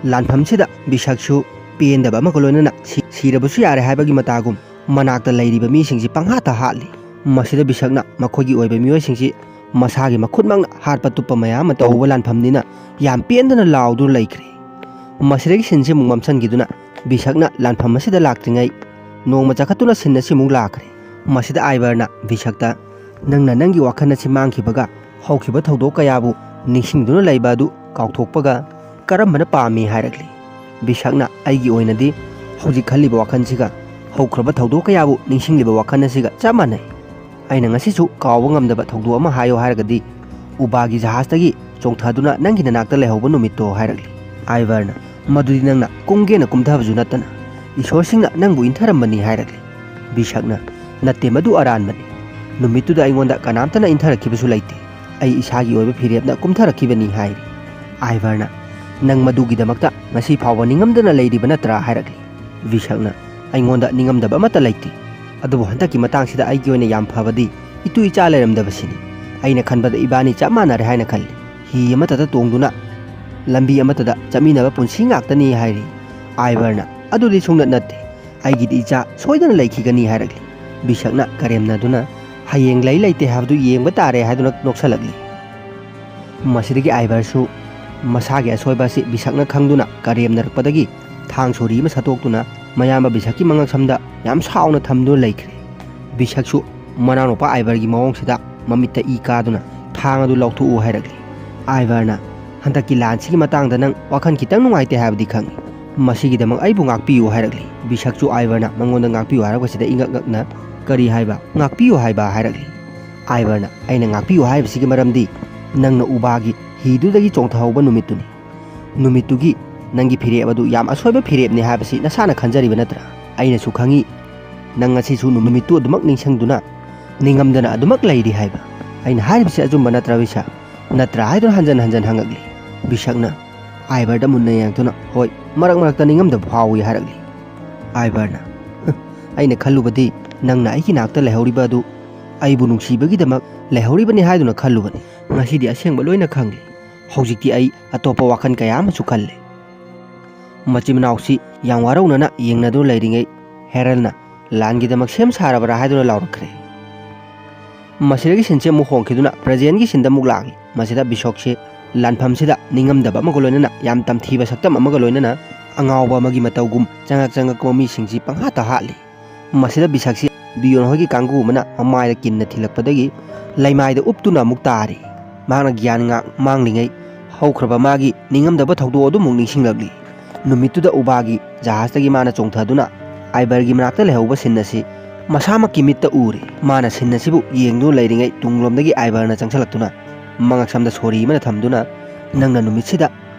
ꯂꯥꯟꯐꯝꯁꯤꯗ ꯕꯤꯁꯛꯁꯨ ꯄꯦꯟꯗꯕ ꯑꯃꯒ ꯂꯣꯏꯅꯅ ꯁꯤ-, ꯁꯤꯔꯕꯁꯨ ꯌꯥꯔꯦ ꯍꯥꯏꯕꯒꯤ ꯃꯇꯥꯒꯨꯝ ꯃꯅꯥꯛꯇ ꯂꯩꯔꯤꯕ ꯃꯤꯁꯤꯡꯁꯤ ꯄꯪꯍꯥꯠꯇ ꯍꯥꯠꯂꯤ꯫ ꯃꯁꯤꯗ ꯕꯤꯁꯛꯅ ꯃꯈꯣꯏꯒꯤ ꯑꯣꯏꯕ ꯃꯤꯑꯣꯏꯁꯤꯡꯁꯤ ꯃꯁꯥꯒꯤ ꯃꯈꯨꯠꯃꯛꯅ ꯍꯥꯠꯄ ꯇꯨꯞꯄ ꯃꯌꯥꯝ ꯑꯃ ꯇꯧꯕ ꯂꯥꯟꯐꯝꯅꯤꯅ ꯌꯥꯝ ꯄꯦꯟꯗꯅ ꯂꯥꯎꯗꯨꯅ ꯂꯩꯈ꯭ꯔꯦ꯫ ꯃꯁꯤꯗꯒꯤ ꯁꯤꯟꯁꯤ ꯑꯃꯨꯛ ꯃꯝꯁꯤꯟꯈꯤꯗꯨꯅ ꯕꯤꯁꯛꯅ ꯂꯥꯟꯐꯝ ꯑꯁꯤꯗ ꯂꯥꯛꯇ꯭ꯔꯤꯉꯩ ꯅꯣꯡꯃ ꯆꯈꯠꯇꯨꯅ ꯁꯤꯟ ꯑꯁꯤ ꯑꯃꯨꯛ ꯂꯥꯛꯈ꯭ꯔꯦ꯫ ꯃꯁꯤꯗ ꯑꯥꯏꯕꯔꯅ ꯕꯤꯁꯛꯇ, "ꯅꯪꯅ ꯅꯪꯒꯤ ꯋꯥꯈꯜ ꯑꯁꯤ ꯃꯥꯡꯈꯤꯕꯒ ꯍꯧꯈꯤꯕ ꯊꯧꯗꯣꯛ ꯀꯌꯥꯕꯨ ꯅꯤꯡꯁꯤꯡꯗꯨꯅ ꯂꯩꯕ ꯑꯗꯨ ꯀꯥꯎꯊꯣꯛꯄꯒ ꯀꯔꯝꯕꯅ ꯄꯥꯝꯃꯤ?" ꯍꯥꯏꯔꯛꯂꯤ꯫ ꯕꯤꯁꯛꯅ, "ꯑꯩꯒꯤ ꯑꯣꯏꯅꯗꯤ ꯍꯧꯖꯤꯛ ꯈꯜꯂꯤꯕ ꯋꯥꯈꯜꯁꯤꯒ ꯍꯧꯈ꯭ꯔꯕ ꯊꯧꯗꯣꯛ ꯀꯌꯥꯕꯨ ꯅꯤꯡꯁꯤꯡꯂꯤꯕ ꯋꯥꯈꯜ ꯑꯁꯤꯒ ꯆꯞ ꯃꯥꯟꯅꯩ꯫ ꯑꯩꯅ ꯉꯁꯤꯁꯨ ꯀꯥꯎꯕ ꯉꯝꯗꯕ ꯊꯧꯗꯣꯛ ꯑꯃ ꯍꯥꯏꯌꯣ ꯍꯥꯏꯔꯒꯗꯤ ꯎꯕꯥꯒꯤ ꯖꯍꯥꯖꯇꯒꯤ ꯆꯣꯡꯊꯗꯨꯅ ꯅꯪꯒꯤ ꯅꯅꯥꯛꯇ ꯂꯩꯍꯧꯕ ꯅꯨꯃꯤꯠꯇꯣ" ꯍꯥꯏꯔꯛꯂꯤ꯫ ꯑꯥꯏꯕꯔꯅ, "ꯃꯗꯨꯗꯤ ꯅꯪꯅ ꯀꯨꯝꯒꯦꯅ ꯀꯨꯝꯊꯕꯁꯨ ꯅꯠꯇꯅ ꯏꯁꯣꯔꯁꯤꯡꯅ ꯅꯪꯕꯨ ꯏꯟꯊꯔꯝꯕꯅꯤ" ꯍꯥꯏꯔꯛꯂꯤ꯫ ꯕꯤꯁꯛꯅ, "ꯅꯠꯇꯦ, ꯃꯗꯨ ꯑꯔꯥꯟꯕꯅꯤ꯫ ꯅꯨꯃꯤꯠꯇꯨꯗ ꯑꯩꯉꯣꯟꯗ ꯀꯅꯥꯝꯇꯅ ꯏꯟꯊꯔꯛꯈꯤꯕꯁꯨ ꯂꯩꯇꯦ꯫ ꯑꯩ ꯏꯁꯥꯒꯤ ꯑꯣꯏꯕ ꯐꯤꯔꯦꯞꯅ ꯀꯨꯝꯊꯔꯛꯈꯤꯕꯅꯤ" ꯍꯥꯏꯔꯤ꯫ ꯑꯥꯏꯕꯔꯅ, "ꯅꯪ ꯃꯗꯨꯒꯤꯗꯃꯛꯇ ꯉꯁꯤ ꯐꯥꯎꯕ ꯅꯤꯡꯉꯝꯗꯅ ꯂꯩꯔꯤꯕ ꯅꯠꯇ꯭ꯔꯥ?" ꯍꯥꯏꯔꯛꯂꯤ꯫ ꯕꯤꯁꯛꯅ, "ꯑꯩꯉꯣꯟꯗ ꯅꯤꯡꯉꯝꯗꯕ ꯑꯃꯠꯇ ꯂꯩꯇꯦ꯫ ꯑꯗꯨꯕꯨ ꯍꯟꯗꯛꯀꯤ ꯃꯇꯥꯡꯁꯤꯗ ꯑꯩꯒꯤ ꯑꯣꯏꯅ ꯌꯥꯝ ꯐꯕꯗꯤ ꯏꯇꯨ ꯏꯆꯥ ꯂꯩꯔꯝꯗꯕꯁꯤꯅꯤ꯫ ꯑꯩꯅ ꯈꯟꯕꯗ ꯏꯕꯥꯅꯤ ꯆꯞ ꯃꯥꯟꯅꯔꯦ ꯍꯥꯏꯅ ꯈꯜꯂꯤ꯫ ꯍꯤ ꯑꯃꯠꯇꯗ ꯇꯣꯡꯗꯨꯅ ꯂꯝꯕꯤ ꯑꯃꯠꯇꯗ ꯆꯠꯃꯤꯟꯅꯕ ꯄꯨꯟꯁꯤ ꯉꯥꯛꯇꯅꯤ" ꯍꯥꯏꯔꯤ꯫ ꯑꯥꯏꯕꯔꯅ, "ꯑꯗꯨꯗꯤ ꯁꯨꯡꯅꯠ ꯅꯠꯇꯦ꯫ ꯑꯩꯒꯤꯗꯤ ꯏꯆꯥ ꯁꯣꯏꯗꯅ ꯂꯩꯈꯤꯒꯅꯤ" ꯍꯥꯏꯔꯛꯂꯤ꯫ ꯕꯤꯁꯛꯅ ꯀꯔꯦꯝꯅꯗꯨꯅ, "ꯍꯌꯦꯡ ꯂꯩ ꯂꯩꯇꯦ ꯍꯥꯏꯕꯗꯨ ꯌꯦꯡꯕ ꯇꯥꯔꯦ" ꯍꯥꯏꯗꯨꯅ ꯅꯣꯛꯁꯜꯂꯛꯂꯤ꯫ ꯃꯁꯤꯗꯒꯤ ꯑꯥꯏꯕꯔꯁꯨ ꯃꯁꯥꯒꯤ ꯑꯁꯣꯏꯕ ꯑꯁꯤ ꯕꯤꯁꯛꯅ ꯈꯪꯗꯨꯅ ꯀꯔꯦꯝꯅꯔꯛꯄꯗꯒꯤ ꯊꯥꯡ ꯁꯣꯔꯤ ꯑꯃ ꯁꯠꯇꯣꯛꯇꯨꯅ ꯃꯌꯥꯝꯕ ꯕꯤꯁꯛꯀꯤ ꯃꯉꯛꯁꯝꯗ ꯌꯥꯝ ꯁꯥꯎꯅ ꯊꯝꯗꯨꯅ ꯂꯩꯈ꯭ꯔꯦ꯫ ꯕꯤꯁꯛꯁꯨ ꯃꯅꯥꯎꯅꯨꯄꯥ ꯑꯥꯏꯕꯔꯒꯤ ꯃꯑꯣꯡꯁꯤꯗ ꯃꯃꯤꯠꯇ ꯏ ꯀꯥꯗꯨꯅ, "ꯊꯥꯡ ꯑꯗꯨ ꯂꯧꯊꯣꯛꯎ" ꯍꯥꯏꯔꯛꯂꯤ꯫ ꯑꯥꯏꯕꯔꯅ, "ꯍꯟꯗꯛꯀꯤ ꯂꯥꯟꯁꯤꯒꯤ ꯃꯇꯥꯡꯗ ꯅꯪ ꯋꯥꯈꯜ ꯈꯤꯇꯪ ꯅꯨꯡꯉꯥꯏꯇꯦ ꯍꯥꯏꯕꯗꯤ ꯈꯪꯏ꯫ "ꯃꯁꯤꯒꯤꯗꯃꯛ ꯑꯩꯕꯨ ꯉꯥꯛꯄꯤꯌꯨ" ꯍꯥꯏꯔꯛꯂꯤ꯫ ꯕꯤꯁꯛꯁꯨ ꯑꯥꯏꯕꯔꯅ ꯃꯉꯣꯟꯗ ꯉꯥꯛꯄꯤꯌꯨ ꯍꯥꯏꯔꯛꯄꯁꯤꯗ ꯏꯉꯛ ꯉꯛꯅ, "ꯀꯔꯤ ꯍꯥꯏꯕ? ꯉꯥꯛꯄꯤꯌꯨ ꯍꯥꯏꯕ?" ꯍꯥꯏꯔꯛꯂꯤ꯫ ꯑꯥꯏꯕꯔꯅ, "ꯑꯩꯅ ꯉꯥꯛꯄꯤꯌꯨ ꯍꯥꯏꯕꯁꯤꯒꯤ ꯃꯔꯝꯗꯤ ꯅꯪꯅ ꯎꯕꯥꯒꯤ ꯍꯤꯗꯨꯗꯒꯤ ꯆꯣꯡꯊꯍꯧꯕ ꯅꯨꯃꯤꯠꯇꯨꯅꯤ꯫ ꯅꯨꯃꯤꯠꯇꯨꯒꯤ ꯅꯪꯒꯤ ꯐꯤꯔꯦꯞ ꯑꯗꯨ ꯌꯥꯝ ꯑꯁꯣꯏꯕ ꯐꯤꯔꯦꯞꯅꯤ ꯍꯥꯏꯕꯁꯤ ꯅꯁꯥꯅ ꯈꯟꯖꯔꯤꯕ ꯅꯠꯇ꯭ꯔꯥ? ꯑꯩꯅꯁꯨ ꯈꯪꯏ, ꯅꯪ ꯉꯁꯤꯁꯨ ꯅꯨꯃꯤꯠꯇꯨ ꯑꯗꯨꯃꯛ ꯅꯤꯡꯁꯤꯡꯗꯨꯅ ꯅꯤꯡꯉꯝꯗꯅ ꯑꯗꯨꯃꯛ ꯂꯩꯔꯤ ꯍꯥꯏꯕ꯫ ꯑꯩꯅ ꯍꯥꯏꯔꯤꯕꯁꯤ ꯑꯆꯨꯝꯕ ꯅꯠꯇ꯭ꯔꯥ, ꯕꯤꯁꯛ? ꯅꯠꯇ꯭ꯔꯥ?" ꯍꯥꯏꯗꯨꯅ ꯍꯟꯖꯟ ꯍꯟꯖꯟ ꯍꯪꯉꯛꯂꯤ꯫ ꯕꯤꯁꯛꯅ ꯑꯥꯏꯕꯔꯗ ꯃꯨꯟꯅ ꯌꯦꯡꯗꯨꯅ, "ꯍꯣꯏ, ꯃꯔꯛ ꯃꯔꯛꯇ ꯅꯤꯡꯉꯝꯗꯕ ꯐꯥꯎꯏ" ꯍꯥꯏꯔꯛꯂꯤ꯫ ꯑꯥꯏꯕꯔꯅ, "ꯑꯩꯅ ꯈꯜꯂꯨꯕꯗꯤ ꯅꯪꯅ ꯑꯩꯒꯤ ꯅꯥꯛꯇ ꯂꯩꯍꯧꯔꯤꯕ ꯑꯗꯨ ꯑꯩꯕꯨ ꯅꯨꯡꯁꯤꯕꯒꯤꯗꯃꯛ ꯂꯩꯍꯧꯔꯤꯕꯅꯤ ꯍꯥꯏꯗꯨꯅ ꯈꯜꯂꯨꯕꯅꯤ꯫ ꯉꯁꯤꯗꯤ ꯑꯁꯦꯡꯕ ꯂꯣꯏꯅ ꯈꯪꯂꯦ꯫ ꯍꯧꯖꯤꯛꯇꯤ ꯑꯩ ꯑꯇꯣꯞꯄ ꯋꯥꯈꯜ ꯀꯌꯥ ꯑꯃꯁꯨ ꯈꯜꯂꯦ"꯫ ꯃꯆꯤꯟ ꯃꯅꯥꯎꯁꯤ ꯌꯥꯝ ꯋꯥꯔꯧꯅꯅ ꯌꯦꯡꯅꯗꯨꯅ ꯂꯩꯔꯤꯉꯩ, ꯍꯦꯔꯜꯅ, "ꯂꯥꯟꯒꯤꯗꯃꯛ ꯁꯦꯝ ꯁꯥꯔꯕ꯭ꯔꯥ?" ꯍꯥꯏꯗꯨꯅ ꯂꯥꯎꯔꯛꯈ꯭ꯔꯦ꯫ ꯃꯁꯤꯗꯒꯤ ꯁꯤꯟꯁꯦ ꯑꯃꯨꯛ ꯍꯣꯡꯈꯤꯗꯨꯅ ꯄ꯭ꯔꯖꯦꯟꯒꯤ ꯁꯤꯟꯗ ꯑꯃꯨꯛ ꯂꯥꯛꯂꯤ꯫ ꯃꯁꯤꯗ ꯕꯤꯁꯣꯛꯁꯤ ꯂꯥꯟꯐꯝꯁꯤꯗ ꯅꯤꯡꯉꯝꯗꯕ ꯑꯃꯒ ꯂꯣꯏꯅꯅ, ꯌꯥꯝ ꯇꯝꯊꯤꯕ ꯁꯛꯇꯝ ꯑꯃꯒ ꯂꯣꯏꯅꯅ, ꯑꯉꯥꯎꯕ ꯑꯃꯒꯤ ꯃꯇꯧꯒꯨꯝ ꯆꯉꯛ ꯆꯉꯛꯄ ꯃꯤꯁꯤꯡꯁꯤ ꯄꯪꯍꯥꯠꯇ ꯍꯥꯠꯂꯤ꯫ ꯃꯁꯤꯗ ꯕꯤꯁꯛꯁꯤ ꯕꯤꯌꯣꯟ ꯍꯣꯏꯒꯤ ꯀꯥꯡꯕꯨ ꯑꯃꯅ ꯃꯃꯥꯏꯗ ꯀꯤꯟꯅ ꯊꯤꯜꯂꯛꯄꯗꯒꯤ ꯂꯩꯃꯥꯏꯗ ꯎꯞꯇꯨꯅ ꯑꯃꯨꯛ ꯇꯥꯔꯤ꯫ ꯃꯍꯥꯛꯅ ꯒ꯭ꯌꯥꯟ ꯉꯥꯛ ꯃꯥꯡꯂꯤꯉꯩ, ꯍꯧꯈ꯭ꯔꯕ ꯃꯥꯒꯤ ꯅꯤꯡꯉꯝꯗꯕ ꯊꯧꯗꯣꯛ ꯑꯗꯨꯃꯨꯛ ꯅꯤꯡꯁꯤꯡꯂꯛꯂꯤ꯫ ꯅꯨꯃꯤꯠꯇꯨꯗ ꯎꯕꯥꯒꯤ ꯖꯍꯥꯖꯇꯒꯤ ꯃꯥꯅ ꯆꯣꯡꯊꯗꯨꯅ ꯑꯥꯏꯕꯔꯒꯤ ꯃꯅꯥꯛꯇ ꯂꯩꯍꯧꯕ ꯁꯤꯟ ꯑꯁꯤ ꯃꯁꯥꯃꯛꯀꯤ ꯃꯤꯠꯇ ꯎꯔꯦ꯫ ꯃꯥꯅ ꯁꯤꯟ ꯑꯁꯤꯕꯨ ꯌꯦꯡꯗꯨꯅ ꯂꯩꯔꯤꯉꯩ, ꯇꯨꯡꯂꯣꯝꯗꯒꯤ ꯑꯥꯏꯕꯔꯅ ꯆꯪꯁꯤꯜꯂꯛꯇꯨꯅ ꯃꯉꯛꯁꯝꯗ ꯁꯣꯔꯤ ꯑꯃꯅ ꯊꯝꯗꯨꯅ, "ꯅꯪꯅ ꯅꯨꯃꯤꯠꯁꯤꯗ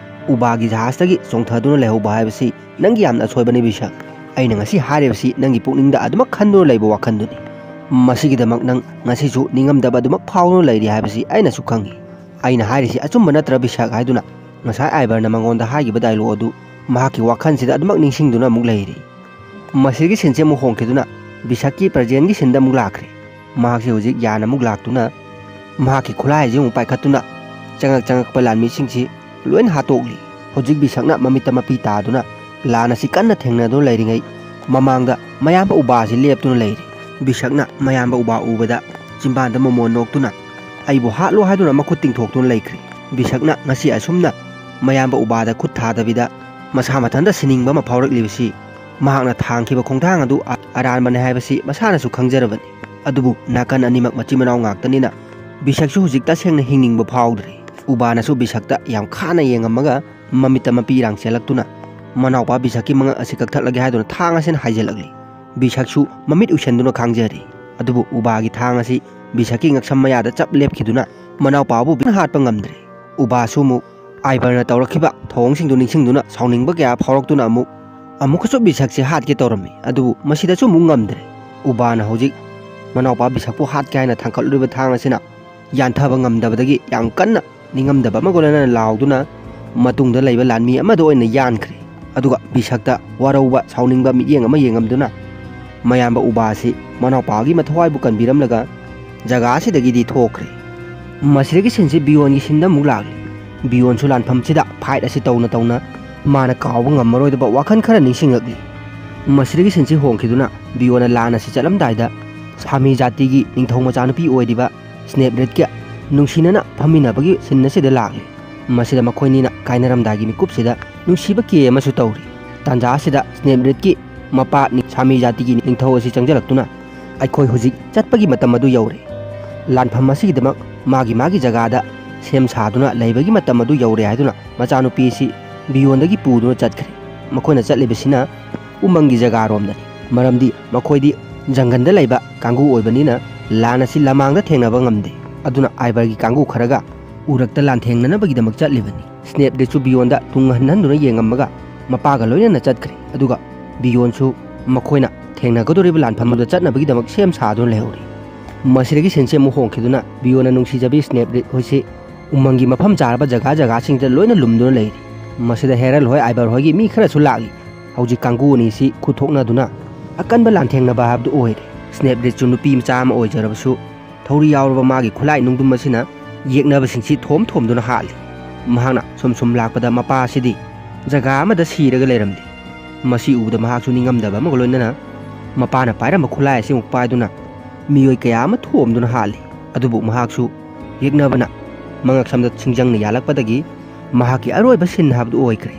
ꯎꯕꯥꯒꯤ ꯖꯍꯥꯖꯇꯒꯤ ꯆꯣꯡꯊꯗꯨꯅ ꯂꯩꯍꯧꯕ ꯍꯥꯏꯕꯁꯤ ꯅꯪꯒꯤ ꯌꯥꯝꯅ ꯑꯁꯣꯏꯕꯅꯤ, ꯕꯤꯁꯛ꯫ ꯑꯩꯅ ꯉꯁꯤ ꯍꯥꯏꯔꯤꯕꯁꯤ ꯅꯪꯒꯤ ꯄꯨꯛꯅꯤꯡꯗ ꯑꯗꯨꯃꯛ ꯈꯟꯗꯨꯅ ꯂꯩꯕ ꯋꯥꯈꯜꯗꯨꯅꯤ꯫ ꯃꯁꯤꯒꯤꯗꯃꯛ ꯅꯪ ꯉꯁꯤꯁꯨ ꯅꯤꯡꯉꯝꯗꯕ ꯑꯗꯨꯃꯛ ꯐꯥꯎꯗꯨꯅ ꯂꯩꯔꯤ ꯍꯥꯏꯕꯁꯤ ꯑꯩꯅꯁꯨ ꯈꯪꯏ꯫ ꯑꯩꯅ ꯍꯥꯏꯔꯤꯁꯤ ꯑꯆꯨꯝꯕ ꯅꯠꯇ꯭ꯔꯥ, ꯕꯤꯁꯛ?" ꯍꯥꯏꯗꯨꯅ ꯉꯁꯥꯏ ꯑꯥꯏꯕꯔꯅ ꯃꯉꯣꯟꯗ ꯍꯥꯏꯈꯤꯕ ꯗꯥꯏꯂꯣꯛ ꯑꯗꯨ ꯃꯍꯥꯛꯀꯤ ꯋꯥꯈꯜꯁꯤꯗ ꯑꯗꯨꯃꯛ ꯅꯤꯡꯁꯤꯡꯗꯨꯅ ꯑꯃꯨꯛ ꯂꯩꯔꯤ꯫ ꯃꯁꯤꯒꯤ ꯁꯤꯟꯁꯦ ꯑꯃꯨꯛ ꯍꯣꯡꯈꯤꯗꯨꯅ ꯕꯤꯁꯛꯀꯤ ꯄ꯭ꯔꯖꯦꯟꯒꯤ ꯁꯤꯟꯗ ꯑꯃꯨꯛ ꯂꯥꯛꯈ꯭ꯔꯦ꯫ ꯃꯍꯥꯛꯁꯤ ꯍꯧꯖꯤꯛ ꯌꯥꯟ ꯑꯃꯨꯛ ꯂꯥꯛꯇꯨꯅ ꯃꯍꯥꯛꯀꯤ ꯈꯨꯠꯂꯥꯏꯁꯤ ꯑꯃꯨꯛ ꯄꯥꯏꯈꯠꯇꯨꯅ ꯆꯉꯛ ꯆꯉꯛꯄ ꯂꯥꯟꯃꯤꯁꯤꯡꯁꯤ ꯂꯣꯏꯅ ꯍꯥꯠꯇꯣꯛꯂꯤ꯫ ꯍꯧꯖꯤꯛ ꯕꯤꯁꯛꯅ ꯃꯃꯤꯠꯇ ꯃꯄꯤ ꯇꯥꯗꯨꯅ ꯂꯥꯟ ꯑꯁꯤ ꯀꯟꯅ ꯊꯦꯡꯅꯗꯨꯅ ꯂꯩꯔꯤꯉꯩ, ꯃꯃꯥꯡꯗ ꯃꯌꯥꯝꯕ ꯎꯕꯥ ꯑꯁꯤ ꯂꯦꯞꯇꯨꯅ ꯂꯩꯔꯤ꯫ ꯕꯤꯁꯛꯅ ꯃꯌꯥꯝꯕ ꯎꯕꯥ ꯎꯕꯗ ꯆꯤꯝꯕꯥꯟꯗ ꯃꯣꯃꯣꯟ ꯅꯣꯛꯇꯨꯅ, "ꯑꯩꯕꯨ ꯍꯥꯠꯂꯣ" ꯍꯥꯏꯗꯨꯅ ꯃꯈꯨꯠ ꯇꯤꯡꯊꯣꯛꯇꯨꯅ ꯂꯩꯈ꯭ꯔꯦ꯫ ꯕꯤꯁꯛꯅ ꯉꯁꯤ ꯑꯁꯨꯝꯅ ꯃꯌꯥꯝꯕ ꯎꯕꯥꯗ ꯈꯨꯠ ꯊꯥꯗꯕꯤꯗ ꯃꯁꯥ ꯃꯊꯟꯇ ꯁꯤꯅꯤꯡꯕ ꯑꯃ ꯐꯥꯎꯔꯛꯂꯤꯕꯁꯤ ꯃꯍꯥꯛꯅ ꯊꯥꯡꯈꯤꯕ ꯈꯣꯡꯊꯥꯡ ꯑꯗꯨ ꯑ-, ꯑꯔꯥꯟꯕꯅꯤ ꯍꯥꯏꯕꯁꯤ ꯃꯁꯥꯅꯁꯨ ꯈꯪꯖꯔꯕꯅꯤ꯫ ꯑꯗꯨꯕꯨ ꯅꯥꯀꯟ ꯑꯅꯤꯃꯛ ꯃꯆꯤꯟ ꯃꯅꯥꯎ ꯉꯥꯛꯇꯅꯤꯅ ꯕꯤꯁꯛꯁꯨ ꯍꯧꯖꯤꯛ ꯇꯁꯦꯡꯅ ꯍꯤꯡꯅꯤꯡꯕ ꯐꯥꯎꯗ꯭ꯔꯦ꯫ ꯎꯕꯥꯅꯁꯨ ꯕꯤꯁꯛꯇ ꯌꯥꯝ ꯈꯥꯅ ꯌꯦꯡꯉꯝꯃꯒ ꯃꯃꯤꯠꯇ ꯃꯄꯤ ꯏꯔꯥꯡ ꯆꯦꯜꯂꯛꯇꯨꯅ, ꯃꯅꯥꯎꯄꯥ ꯕꯤꯁꯛꯀꯤ ꯃꯉꯛ ꯑꯁꯤ ꯀꯛꯊꯠꯂꯒꯦ ꯍꯥꯏꯗꯨꯅ ꯊꯥꯡ ꯑꯁꯤꯅ ꯍꯥꯏꯖꯤꯜꯂꯛꯂꯤ꯫ ꯕꯤꯁꯛꯁꯨ ꯃꯃꯤꯠ ꯎꯏꯁꯟꯗꯨꯅ ꯈꯥꯡꯖꯔꯤ꯫ ꯑꯗꯨꯕꯨ ꯎꯕꯥꯒꯤ ꯊꯥꯡ ꯑꯁꯤ ꯕꯤꯁꯛꯀꯤ ꯉꯛꯁꯝ ꯃꯌꯥꯗ ꯆꯞ ꯂꯦꯞꯈꯤꯗꯨꯅ ꯃꯅꯥꯎꯄꯥꯕꯨ ꯕꯤꯅ ꯍꯥꯠꯄ ꯉꯝꯗ꯭ꯔꯦ꯫ ꯎꯕꯥꯁꯨ ꯑꯃꯨꯛ ꯑꯥꯏꯕꯔꯅ ꯇꯧꯔꯛꯈꯤꯕ ꯊꯧꯑꯣꯡꯁꯤꯡꯗꯨ ꯅꯤꯡꯁꯤꯡꯗꯨꯅ ꯁꯥꯎꯅꯤꯡꯕ ꯀꯌꯥ ꯐꯥꯎꯔꯛꯇꯨꯅ ꯑꯃꯨꯛ ꯑꯃꯨꯛꯀꯁꯨ ꯕꯤꯁꯛꯁꯦ ꯍꯥꯠꯀꯦ ꯇꯧꯔꯝꯃꯤ꯫ ꯑꯗꯨꯕꯨ ꯃꯁꯤꯗꯁꯨ ꯑꯃꯨꯛ ꯉꯝꯗ꯭ꯔꯦ꯫ ꯎꯕꯥꯅ ꯍꯧꯖꯤꯛ ꯃꯅꯥꯎꯄꯥ ꯕꯤꯁꯛꯄꯨ ꯍꯥꯠꯀꯦ ꯍꯥꯏꯅ ꯊꯥꯡꯒꯠꯂꯨꯔꯤꯕ ꯊꯥꯡ ꯑꯁꯤꯅ ꯌꯥꯟꯊꯕ ꯉꯝꯗꯕꯗꯒꯤ ꯌꯥꯝ ꯀꯟꯅ ꯅꯤꯡꯉꯝꯗꯕ ꯑꯃꯒ ꯂꯣꯏꯅꯅ ꯂꯥꯎꯗꯨꯅ ꯃꯇꯨꯡꯗ ꯂꯩꯕ ꯂꯥꯟꯃꯤ ꯑꯃꯗ ꯑꯣꯏꯅ ꯌꯥꯟꯈ꯭ꯔꯦ꯫ ꯑꯗꯨꯒ ꯕꯤꯁꯛꯇ ꯋꯥꯔꯧꯕ ꯁꯥꯎꯅꯤꯡꯕ ꯃꯤꯠꯌꯦꯡ ꯑꯃ ꯌꯦꯡꯉꯝꯗꯨꯅ ꯃꯌꯥꯝꯕ ꯎꯕꯥ ꯑꯁꯤ ꯃꯅꯥꯎꯄꯥꯒꯤ ꯃꯊꯋꯥꯏꯕꯨ ꯀꯟꯕꯤꯔꯝꯂꯒ ꯖꯒꯥ ꯑꯁꯤꯗꯒꯤꯗꯤ ꯊꯣꯛꯈ꯭ꯔꯦ꯫ ꯃꯁꯤꯗꯒꯤ ꯁꯤꯟꯁꯤ ꯕꯤꯌꯣꯟꯒꯤ ꯁꯤꯟꯗ ꯑꯃꯨꯛ ꯂꯥꯛꯂꯤ꯫ ꯕꯤꯌꯣꯟꯁꯨ ꯂꯥꯟꯐꯝꯁꯤꯗ ꯐꯥꯏꯠ ꯑꯁꯤ ꯇꯧꯅ ꯇꯧꯅ ꯃꯥꯅ ꯀꯥꯎꯕ ꯉꯝꯃꯔꯣꯏꯗꯕ ꯋꯥꯈꯜ ꯈꯔ ꯅꯤꯡꯁꯤꯡꯂꯛꯂꯤ꯫ ꯃꯁꯤꯗꯒꯤ ꯁꯤꯟꯁꯤ ꯍꯣꯡꯈꯤꯗꯨꯅ ꯕꯤꯌꯣꯟꯅ ꯂꯥꯟ ꯑꯁꯤ ꯆꯠꯂꯝꯗꯥꯏꯗ ꯁꯥꯃꯤ ꯖꯥꯇꯤꯒꯤ ꯅꯤꯡꯊꯧ ꯃꯆꯥꯅꯨꯄꯤ ꯑꯣꯏꯔꯤꯕ ꯁ꯭ꯅꯦꯞꯔꯤꯠꯀ ꯅꯨꯡꯁꯤꯅꯅ ꯐꯝꯃꯤꯟꯅꯕꯒꯤ ꯁꯤꯟ ꯑꯁꯤꯗ ꯂꯥꯛꯂꯤ꯫ ꯃꯁꯤꯗ ꯃꯈꯣꯏꯅꯤꯅ ꯀꯥꯏꯅꯔꯝꯗꯥꯏꯒꯤ ꯃꯤꯀꯨꯞꯁꯤꯗ ꯅꯨꯡꯁꯤꯕ ꯀꯦ ꯑꯃꯁꯨ ꯇꯧꯔꯤ꯫ ꯇꯥꯟꯖꯥ ꯑꯁꯤꯗ ꯁ꯭ꯅꯦꯞꯔꯤꯠꯀꯤ ꯃꯄꯥ ꯅꯤ-, ꯁꯥꯃꯤ ꯖꯥꯇꯤꯒꯤ ꯅꯤꯡꯊꯧ ꯑꯁꯤ ꯆꯪꯁꯤꯜꯂꯛꯇꯨꯅ, "ꯑꯩꯈꯣꯏ ꯍꯧꯖꯤꯛ ꯆꯠꯄꯒꯤ ꯃꯇꯝ ꯑꯗꯨ ꯌꯧꯔꯦ꯫ ꯂꯥꯟꯐꯝ ꯑꯁꯤꯒꯤꯗꯃꯛ ꯃꯥꯒꯤ ꯃꯥꯒꯤ ꯖꯒꯥꯗ ꯁꯦꯝ ꯁꯥꯗꯨꯅ ꯂꯩꯕꯒꯤ ꯃꯇꯝ ꯑꯗꯨ ꯌꯧꯔꯦ" ꯍꯥꯏꯗꯨꯅ ꯃꯆꯥꯅꯨꯄꯤ ꯑꯁꯤ ꯕꯤꯌꯣꯟꯗꯒꯤ ꯄꯨꯗꯨꯅ ꯆꯠꯈ꯭ꯔꯦ꯫ ꯃꯈꯣꯏꯅ ꯆꯠꯂꯤꯕꯁꯤꯅ ꯎꯃꯪꯒꯤ ꯖꯒꯥꯔꯣꯝꯗꯅꯤ꯫ ꯃꯔꯝꯗꯤ ꯃꯈꯣꯏꯗꯤ ꯖꯪꯒꯜꯗ ꯂꯩꯕ ꯀꯥꯡꯕꯨ ꯑꯣꯏꯕꯅꯤꯅ ꯂꯥꯟ ꯑꯁꯤ ꯂꯃꯥꯡꯗ ꯊꯦꯡꯅꯕ ꯉꯝꯗꯦ꯫ ꯑꯗꯨꯅ ꯑꯥꯏꯕꯔꯒꯤ ꯀꯥꯡꯕꯨ ꯈꯔꯒ ꯎꯔꯛꯇ ꯂꯥꯟꯊꯦꯡꯅꯅꯕꯒꯤꯗꯃꯛ ꯆꯠꯂꯤꯕꯅꯤ꯫ ꯁ꯭ꯅꯦꯞꯔꯤꯠꯁꯨ ꯕꯤꯌꯣꯟꯗ ꯇꯨꯡ ꯍꯟ ꯍꯟꯗꯨꯅ ꯌꯦꯡꯉꯝꯃꯒ ꯃꯄꯥꯒ ꯂꯣꯏꯅꯅ ꯆꯠꯈ꯭ꯔꯦ꯫ ꯑꯗꯨꯒ ꯕꯤꯌꯣꯟꯁꯨ ꯃꯈꯣꯏꯅ ꯊꯦꯡꯅꯒꯗꯧꯔꯤꯕ ꯂꯥꯟꯐꯝ ꯑꯗꯨꯗ ꯆꯠꯅꯕꯒꯤꯗꯃꯛ ꯁꯦꯝ ꯁꯥꯗꯨꯅ ꯂꯩꯍꯧꯔꯤ꯫ ꯃꯁꯤꯗꯒꯤ ꯁꯤꯟꯁꯦ ꯑꯃꯨꯛ ꯍꯣꯡꯈꯤꯗꯨꯅ ꯕꯤꯌꯣꯟꯅ ꯅꯨꯡꯁꯤꯖꯕꯤ ꯁ꯭ꯅꯦꯞꯔꯤꯠ ꯍꯣꯏꯁꯤ ꯎꯃꯪꯒꯤ ꯃꯐꯝ ꯆꯥꯔꯕ ꯖꯒꯥ ꯖꯒꯥꯁꯤꯡꯗ ꯂꯣꯏꯅ ꯂꯨꯝꯗꯨꯅ ꯂꯩꯔꯤ꯫ ꯃꯁꯤꯗ ꯍꯦꯔꯜ ꯍꯣꯏ, ꯑꯥꯏꯕꯔ ꯍꯣꯏꯒꯤ ꯃꯤ ꯈꯔꯁꯨ ꯂꯥꯛꯂꯤ꯫ ꯍꯧꯖꯤꯛ ꯀꯥꯡꯕꯨ ꯑꯅꯤꯁꯤ ꯈꯨꯠ ꯊꯣꯛꯅꯗꯨꯅ ꯑꯀꯟꯕ ꯂꯥꯟꯊꯦꯡꯅꯕ ꯍꯥꯏꯕꯗꯨ ꯑꯣꯏꯔꯦ꯫ ꯁ꯭ꯅꯦꯞꯔꯤꯠꯁꯨ ꯅꯨꯄꯤ ꯃꯆꯥ ꯑꯃ ꯑꯣꯏꯖꯔꯕꯁꯨ ꯊꯧꯔꯤ ꯌꯥꯎꯔꯕ ꯃꯥꯒꯤ ꯈꯨꯠꯂꯥꯏ ꯅꯨꯡꯗꯨꯝ ꯑꯁꯤꯅ ꯌꯦꯛꯅꯕꯁꯤꯡꯁꯤ ꯊꯣꯝ ꯊꯣꯝꯗꯨꯅ ꯍꯥꯠꯂꯤ꯫ ꯃꯍꯥꯛꯅ ꯁꯨꯝ ꯁꯨꯝ ꯂꯥꯛꯄꯗ ꯃꯄꯥ ꯑꯁꯤꯗꯤ ꯖꯒꯥ ꯑꯃꯗ ꯁꯤꯔꯒ ꯂꯩꯔꯝꯂꯤ꯫ ꯃꯁꯤ ꯎꯕꯗ ꯃꯍꯥꯛꯁꯨ ꯅꯤꯡꯉꯝꯗꯕ ꯑꯃꯒ ꯂꯣꯏꯅꯅ ꯃꯄꯥꯅ ꯄꯥꯏꯔꯝꯕ ꯈꯨꯠꯂꯥꯏ ꯑꯁꯤ ꯑꯃꯨꯛ ꯄꯥꯏꯗꯨꯅ ꯃꯤꯑꯣꯏ ꯀꯌꯥ ꯑꯃ ꯊꯣꯝꯗꯨꯅ ꯍꯥꯠꯂꯤ꯫ ꯑꯗꯨꯕꯨ ꯃꯍꯥꯛꯁꯨ ꯌꯦꯛꯅꯕꯅ ꯃꯉꯛꯁꯝꯗ ꯁꯤꯡꯖꯪꯅ ꯌꯥꯜꯂꯛꯄꯗꯒꯤ ꯃꯍꯥꯛꯀꯤ ꯑꯔꯣꯏꯕ ꯁꯤꯟ ꯍꯥꯏꯕꯗꯨ ꯑꯣꯏꯈ꯭ꯔꯦ꯫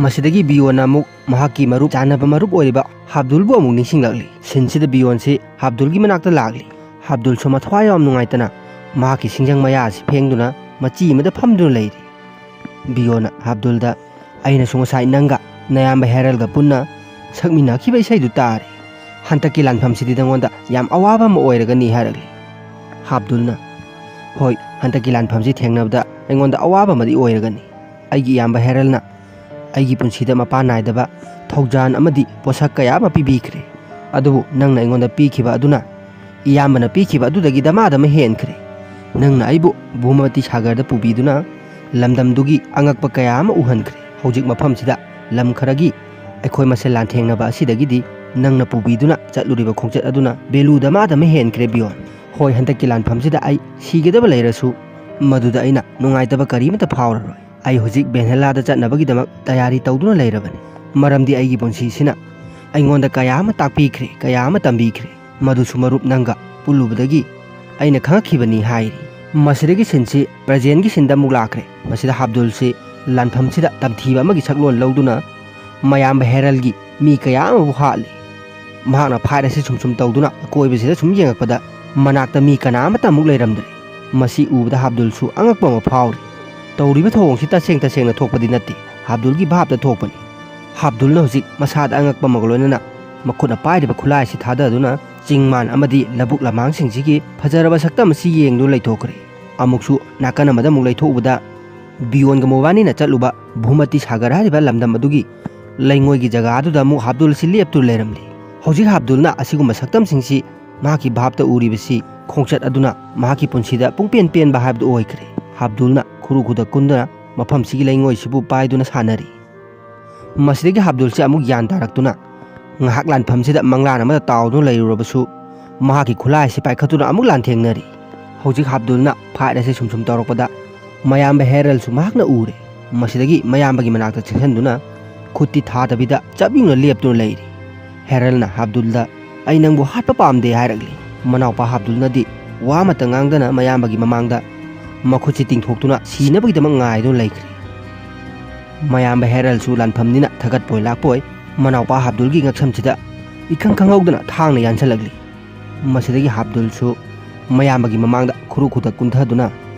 ꯃꯁꯤꯗꯒꯤ ꯕꯤꯌꯣꯟꯅ ꯑꯃꯨꯛ ꯃꯍꯥꯛꯀꯤ ꯃꯔꯨꯞ, ꯆꯥꯟꯅꯕ ꯃꯔꯨꯞ ꯑꯣꯏꯔꯤꯕ ꯍꯥꯕꯗꯨꯜꯕꯨ ꯑꯃꯨꯛ ꯅꯤꯡꯁꯤꯡꯂꯛꯂꯤ꯫ ꯁꯤꯟꯁꯤꯗ ꯕꯤꯌꯣꯟꯁꯤ ꯍꯥꯕꯗꯨꯜꯒꯤ ꯃꯅꯥꯛꯇ ꯂꯥꯛꯂꯤ꯫ ꯍꯥꯕꯗꯨꯜꯁꯨ ꯃꯊ꯭ꯋꯥꯏ ꯌꯥꯝ ꯅꯨꯡꯉꯥꯏꯇꯅ ꯃꯍꯥꯛꯀꯤ ꯁꯤꯡꯖꯪ ꯃꯌꯥ ꯑꯁꯤ ꯐꯦꯡꯗꯨꯅ ꯃꯆꯤ ꯑꯃꯗ ꯐꯝꯗꯨꯅ ꯂꯩꯔꯤ꯫ ꯕꯤꯌꯣꯟꯅ ꯍꯥꯕꯗꯨꯜꯗ ꯑꯩꯅꯁꯨ ꯉꯁꯥꯏ ꯅꯪꯒ ꯅꯌꯥꯝꯕ ꯍꯦꯔꯜꯒ ꯄꯨꯟꯅ ꯁꯛꯃꯤꯟꯅꯈꯤꯕ ꯏꯁꯩꯗꯨ ꯇꯥꯔꯦ꯫ ꯍꯟꯗꯛꯀꯤ ꯂꯥꯟꯐꯝꯁꯤꯗꯤ ꯅꯉꯣꯟꯗ ꯌꯥꯝ ꯑꯋꯥꯕ ꯑꯃ ꯑꯣꯏꯔꯒꯅꯤ ꯍꯥꯏꯔꯛꯂꯤ꯫ ꯍꯥꯞꯗꯨꯜꯅ, ꯍꯣꯏ, ꯍꯟꯗꯛꯀꯤ ꯂꯥꯟꯐꯝꯁꯤ ꯊꯦꯡꯅꯕꯗ ꯑꯩꯉꯣꯟꯗ ꯑꯋꯥꯕ ꯑꯃꯗꯤ ꯑꯣꯏꯔꯒꯅꯤ꯫ ꯑꯩꯒꯤ ꯏꯌꯥꯝꯕ ꯍꯦꯔꯜꯅ ꯑꯩꯒꯤ ꯄꯨꯟꯁꯤꯗ ꯃꯄꯥꯟ ꯅꯥꯏꯗꯕ ꯊꯧꯖꯥꯟ ꯑꯃꯗꯤ ꯄꯣꯠꯁꯛ ꯀꯌꯥ ꯑꯃ ꯄꯤꯕꯤꯈ꯭ꯔꯦ꯫ ꯑꯗꯨꯕꯨ ꯅꯪꯅ ꯑꯩꯉꯣꯟꯗ ꯄꯤꯈꯤꯕ ꯑꯗꯨꯅ, ꯏꯌꯥꯝꯕꯅ ꯄꯤꯈꯤꯕ ꯑꯗꯨꯗꯒꯤ ꯗꯃꯥꯗꯃ ꯍꯦꯟꯈ꯭ꯔꯦ꯫ ꯅꯪꯅ ꯑꯩꯕꯨ ꯚꯨꯃꯇꯤ ꯁꯥꯒꯔꯗ ꯄꯨꯕꯤꯗꯨꯅ ꯂꯝꯗꯝꯗꯨꯒꯤ ꯑꯉꯛꯄ ꯀꯌꯥ ꯑꯃ ꯎꯍꯟꯈ꯭ꯔꯦ꯫ ꯍꯧꯖꯤꯛ ꯃꯐꯝꯁꯤꯗ ꯂꯝ ꯈꯔꯒꯤ ꯑꯩꯈꯣꯏ ꯃꯁꯦꯜ ꯂꯥꯟꯊꯦꯡꯅꯕ ꯑꯁꯤꯗꯒꯤꯗꯤ ꯅꯪꯅ ꯄꯨꯕꯤꯗꯨꯅ ꯆꯠꯂꯨꯔꯤꯕ ꯈꯣꯡꯆꯠ ꯑꯗꯨꯅ ꯚꯦꯂꯨ ꯗꯃꯥꯗꯃ ꯍꯦꯟꯈ꯭ꯔꯦ ꯕꯤꯌꯣꯟ꯫ ꯍꯣꯏ, ꯍꯟꯗꯛꯀꯤ ꯂꯥꯟꯐꯝꯁꯤꯗ ꯑꯩ ꯁꯤꯒꯗꯕ ꯂꯩꯔꯁꯨ, ꯃꯗꯨꯗ ꯑꯩꯅ ꯅꯨꯡꯉꯥꯏꯇꯕ ꯀꯔꯤꯃꯠꯇ ꯐꯥꯎꯔꯔꯣꯏ꯫ ꯑꯩ ꯍꯧꯖꯤꯛ ꯚꯦꯟꯍꯦꯂꯥꯗ ꯆꯠꯅꯕꯒꯤꯗꯃꯛ ꯇꯌꯥꯔꯤ ꯇꯧꯗꯨꯅ ꯂꯩꯔꯕꯅꯤ, ꯃꯔꯝꯗꯤ ꯑꯩꯒꯤ ꯄꯨꯟꯁꯤꯁꯤꯅ ꯑꯩꯉꯣꯟꯗ ꯀꯌꯥ ꯑꯃ ꯇꯥꯛꯄꯤꯈ꯭ꯔꯦ, ꯀꯌꯥ ꯑꯃ ꯇꯝꯕꯤꯈ꯭ꯔꯦ꯫ ꯃꯗꯨꯁꯨ ꯃꯔꯨꯞ ꯅꯪꯒ ꯄꯨꯜꯂꯨꯕꯗꯒꯤ ꯑꯩꯅ ꯈꯪꯉꯛꯈꯤꯕꯅꯤ ꯍꯥꯏꯔꯤ꯫ ꯃꯁꯤꯗꯒꯤ ꯁꯤꯟꯁꯤ ꯄ꯭ꯔꯖꯦꯟꯒꯤ ꯁꯤꯟꯗ ꯑꯃꯨꯛ ꯂꯥꯛꯈ꯭ꯔꯦ꯫ ꯃꯁꯤꯗ ꯍꯥꯞꯗꯨꯜꯁꯤ ꯂꯥꯟꯐꯝꯁꯤꯗ ꯇꯝꯊꯤꯕ ꯑꯃꯒꯤ ꯁꯛꯂꯣꯟ ꯂꯧꯗꯨꯅ ꯃꯌꯥꯝꯕ ꯍꯦꯔꯜꯒꯤ ꯃꯤ ꯀꯌꯥ ꯑꯃꯕꯨ ꯍꯥꯠꯂꯤ꯫ ꯃꯍꯥꯛꯅ ꯐꯥꯏꯠ ꯑꯁꯤ ꯁꯨꯝ ꯁꯨꯝ ꯇꯧꯗꯨꯅ ꯑꯀꯣꯏꯕꯁꯤꯗ ꯁꯨꯝ ꯌꯦꯡꯉꯛꯄꯗ ꯃꯅꯥꯛꯇ ꯃꯤ ꯀꯅꯥ ꯑꯃꯠꯇ ꯑꯃꯨꯛ ꯂꯩꯔꯝꯗ꯭ꯔꯦ꯫ ꯃꯁꯤ ꯎꯕꯗ ꯍꯥꯞꯗꯨꯜꯁꯨ ꯑꯉꯛꯄ ꯑꯃ ꯐꯥꯎꯔꯤ꯫ ꯇꯧꯔꯤꯕ ꯊꯧꯑꯣꯡꯁꯤ ꯇꯁꯦꯡ ꯇꯁꯦꯡꯅ ꯊꯣꯛꯄꯗꯤ ꯅꯠꯇꯦ, ꯍꯥꯞꯗꯨꯜꯒꯤ ꯚꯥꯞꯇ ꯊꯣꯛꯄꯅꯤ꯫ ꯍꯥꯞꯗꯨꯜꯅ ꯍꯧꯖꯤꯛ ꯃꯁꯥꯗ ꯑꯉꯛꯄ ꯑꯃꯒ ꯂꯣꯏꯅꯅ ꯃꯈꯨꯠꯅ ꯄꯥꯏꯔꯤꯕ ꯈꯨꯠꯂꯥꯏ ꯑꯁꯤ ꯊꯥꯗꯗꯨꯅ ꯆꯤꯡ ꯃꯥꯟ ꯑꯃꯗꯤ ꯂꯧꯕꯨꯛ ꯂꯃꯥꯡꯁꯤꯡꯁꯤꯒꯤ ꯐꯖꯔꯕ ꯁꯛꯇꯝ ꯑꯁꯤ ꯌꯦꯡꯗꯨꯅ ꯂꯩꯊꯣꯛꯈ꯭ꯔꯦ꯫ ꯑꯃꯨꯛꯁꯨ ꯅꯥꯀꯟ ꯑꯃꯗ ꯑꯃꯨꯛ ꯂꯩꯊꯣꯛꯎꯕꯗ ꯕꯤꯌꯣꯟꯒ ꯃꯣꯕꯥꯅꯤꯅ ꯆꯠꯂꯨꯕ ꯚꯨꯃꯇꯤ ꯁꯥꯒꯔ ꯍꯥꯏꯔꯤꯕ ꯂꯝꯗꯝ ꯑꯗꯨꯒꯤ ꯂꯩꯉꯣꯏꯒꯤ ꯖꯒꯥ ꯑꯗꯨꯗ ꯑꯃꯨꯛ ꯍꯥꯞꯗꯨꯜ ꯑꯁꯤ ꯂꯦꯞꯇꯨꯅ ꯂꯩꯔꯝꯂꯤ꯫ ꯍꯧꯖꯤꯛ ꯍꯥꯞꯗꯨꯜꯅ ꯑꯁꯤꯒꯨꯝꯕ ꯁꯛꯇꯝꯁꯤꯡꯁꯤ ꯃꯍꯥꯛꯀꯤ ꯚꯥꯞꯇ ꯎꯔꯤꯕꯁꯤ ꯈꯣꯡꯆꯠ ꯑꯗꯨꯅ ꯃꯍꯥꯛꯀꯤ ꯄꯨꯟꯁꯤꯗ ꯄꯨꯡꯄꯦꯟ ꯄꯦꯟꯕ ꯍꯥꯏꯕꯗꯨ ꯑꯣꯏꯈ꯭ꯔꯦ꯫ ꯍꯥꯞꯗꯨꯜꯅ ꯈꯨꯔꯨ ꯈꯨꯗꯛ ꯀꯨꯟꯗꯨꯅ ꯃꯐꯝꯁꯤꯒꯤ ꯂꯩꯉꯣꯏꯁꯤꯕꯨ ꯄꯥꯏꯗꯨꯅ ꯁꯥꯟꯅꯔꯤ꯫ ꯃꯁꯤꯗꯒꯤ ꯍꯥꯞꯗꯨꯜꯁꯤ ꯑꯃꯨꯛ ꯒ꯭ꯌꯥꯟ ꯇꯥꯔꯛꯇꯨꯅ ꯉꯥꯏꯍꯥꯛ ꯂꯥꯟꯐꯝꯁꯤꯗ ꯃꯪꯂꯥꯟ ꯑꯃꯗ ꯇꯥꯎꯗꯨꯅ ꯂꯩꯔꯨꯔꯕꯁꯨ ꯃꯍꯥꯛꯀꯤ ꯈꯨꯠꯂꯥꯏ ꯑꯁꯤ ꯄꯥꯏꯈꯠꯇꯨꯅ ꯑꯃꯨꯛ ꯂꯥꯟꯊꯦꯡꯅꯔꯤ꯫ ꯍꯧꯖꯤꯛ ꯍꯥꯞꯗꯨꯜꯅ ꯐꯥꯏꯠ ꯑꯁꯤ ꯁꯨꯝ ꯁꯨꯝ ꯇꯧꯔꯛꯄꯗ ꯃꯌꯥꯝꯕ ꯍꯦꯔꯜꯁꯨ ꯃꯍꯥꯛꯅ ꯎꯔꯦ꯫ ꯃꯁꯤꯗꯒꯤ ꯃꯌꯥꯝꯕꯒꯤ ꯃꯅꯥꯛꯇ ꯆꯦꯟꯁꯤꯟꯗꯨꯅ ꯈꯨꯠꯇꯤ ꯊꯥꯗꯕꯤꯗ ꯆꯞ ꯌꯨꯡꯅ ꯂꯦꯞꯇꯨꯅ ꯂꯩꯔꯤ꯫ ꯍꯦꯔꯜꯅ ꯍꯥꯞꯗꯨꯜꯗ, "ꯑꯩ ꯅꯪꯕꯨ ꯍꯥꯠꯄ ꯄꯥꯝꯗꯦ" ꯍꯥꯏꯔꯛꯂꯤ꯫ ꯃꯅꯥꯎꯄꯥ ꯍꯥꯞꯗꯨꯜꯅꯗꯤ ꯋꯥ ꯑꯃꯠꯇ ꯉꯥꯡꯗꯅ ꯃꯌꯥꯝꯕꯒꯤ ꯃꯃꯥꯡꯗ ꯃꯈꯨꯠꯁꯤ ꯇꯤꯡꯊꯣꯛꯇꯨꯅ ꯁꯤꯅꯕꯒꯤꯗꯃꯛ ꯉꯥꯏꯗꯨꯅ ꯂꯩꯈ꯭ꯔꯦ꯫ ꯃꯌꯥꯝꯕ ꯍꯦꯔꯜꯁꯨ ꯂꯥꯟꯐꯝꯅꯤꯅ ꯊꯥꯒꯠꯄꯣꯏ ꯂꯥꯛꯄꯣꯏ ꯃꯅꯥꯎꯄꯥ ꯍꯥꯞꯗꯨꯜꯒꯤ ꯉꯛꯁꯝꯁꯤꯗ ꯏꯈꯪ ꯈꯪꯍꯧꯗꯅ ꯊꯥꯡꯅ ꯌꯥꯟꯁꯤꯜꯂꯛꯂꯤ꯫ ꯃꯁꯤꯗꯒꯤ ꯍꯥꯞꯗꯨꯜꯁꯨ ꯃꯌꯥꯝꯕꯒꯤ ꯃꯃꯥꯡꯗ ꯈꯨꯔꯨ ꯈꯨꯗꯛ ꯀꯨꯟꯊꯗꯨꯅ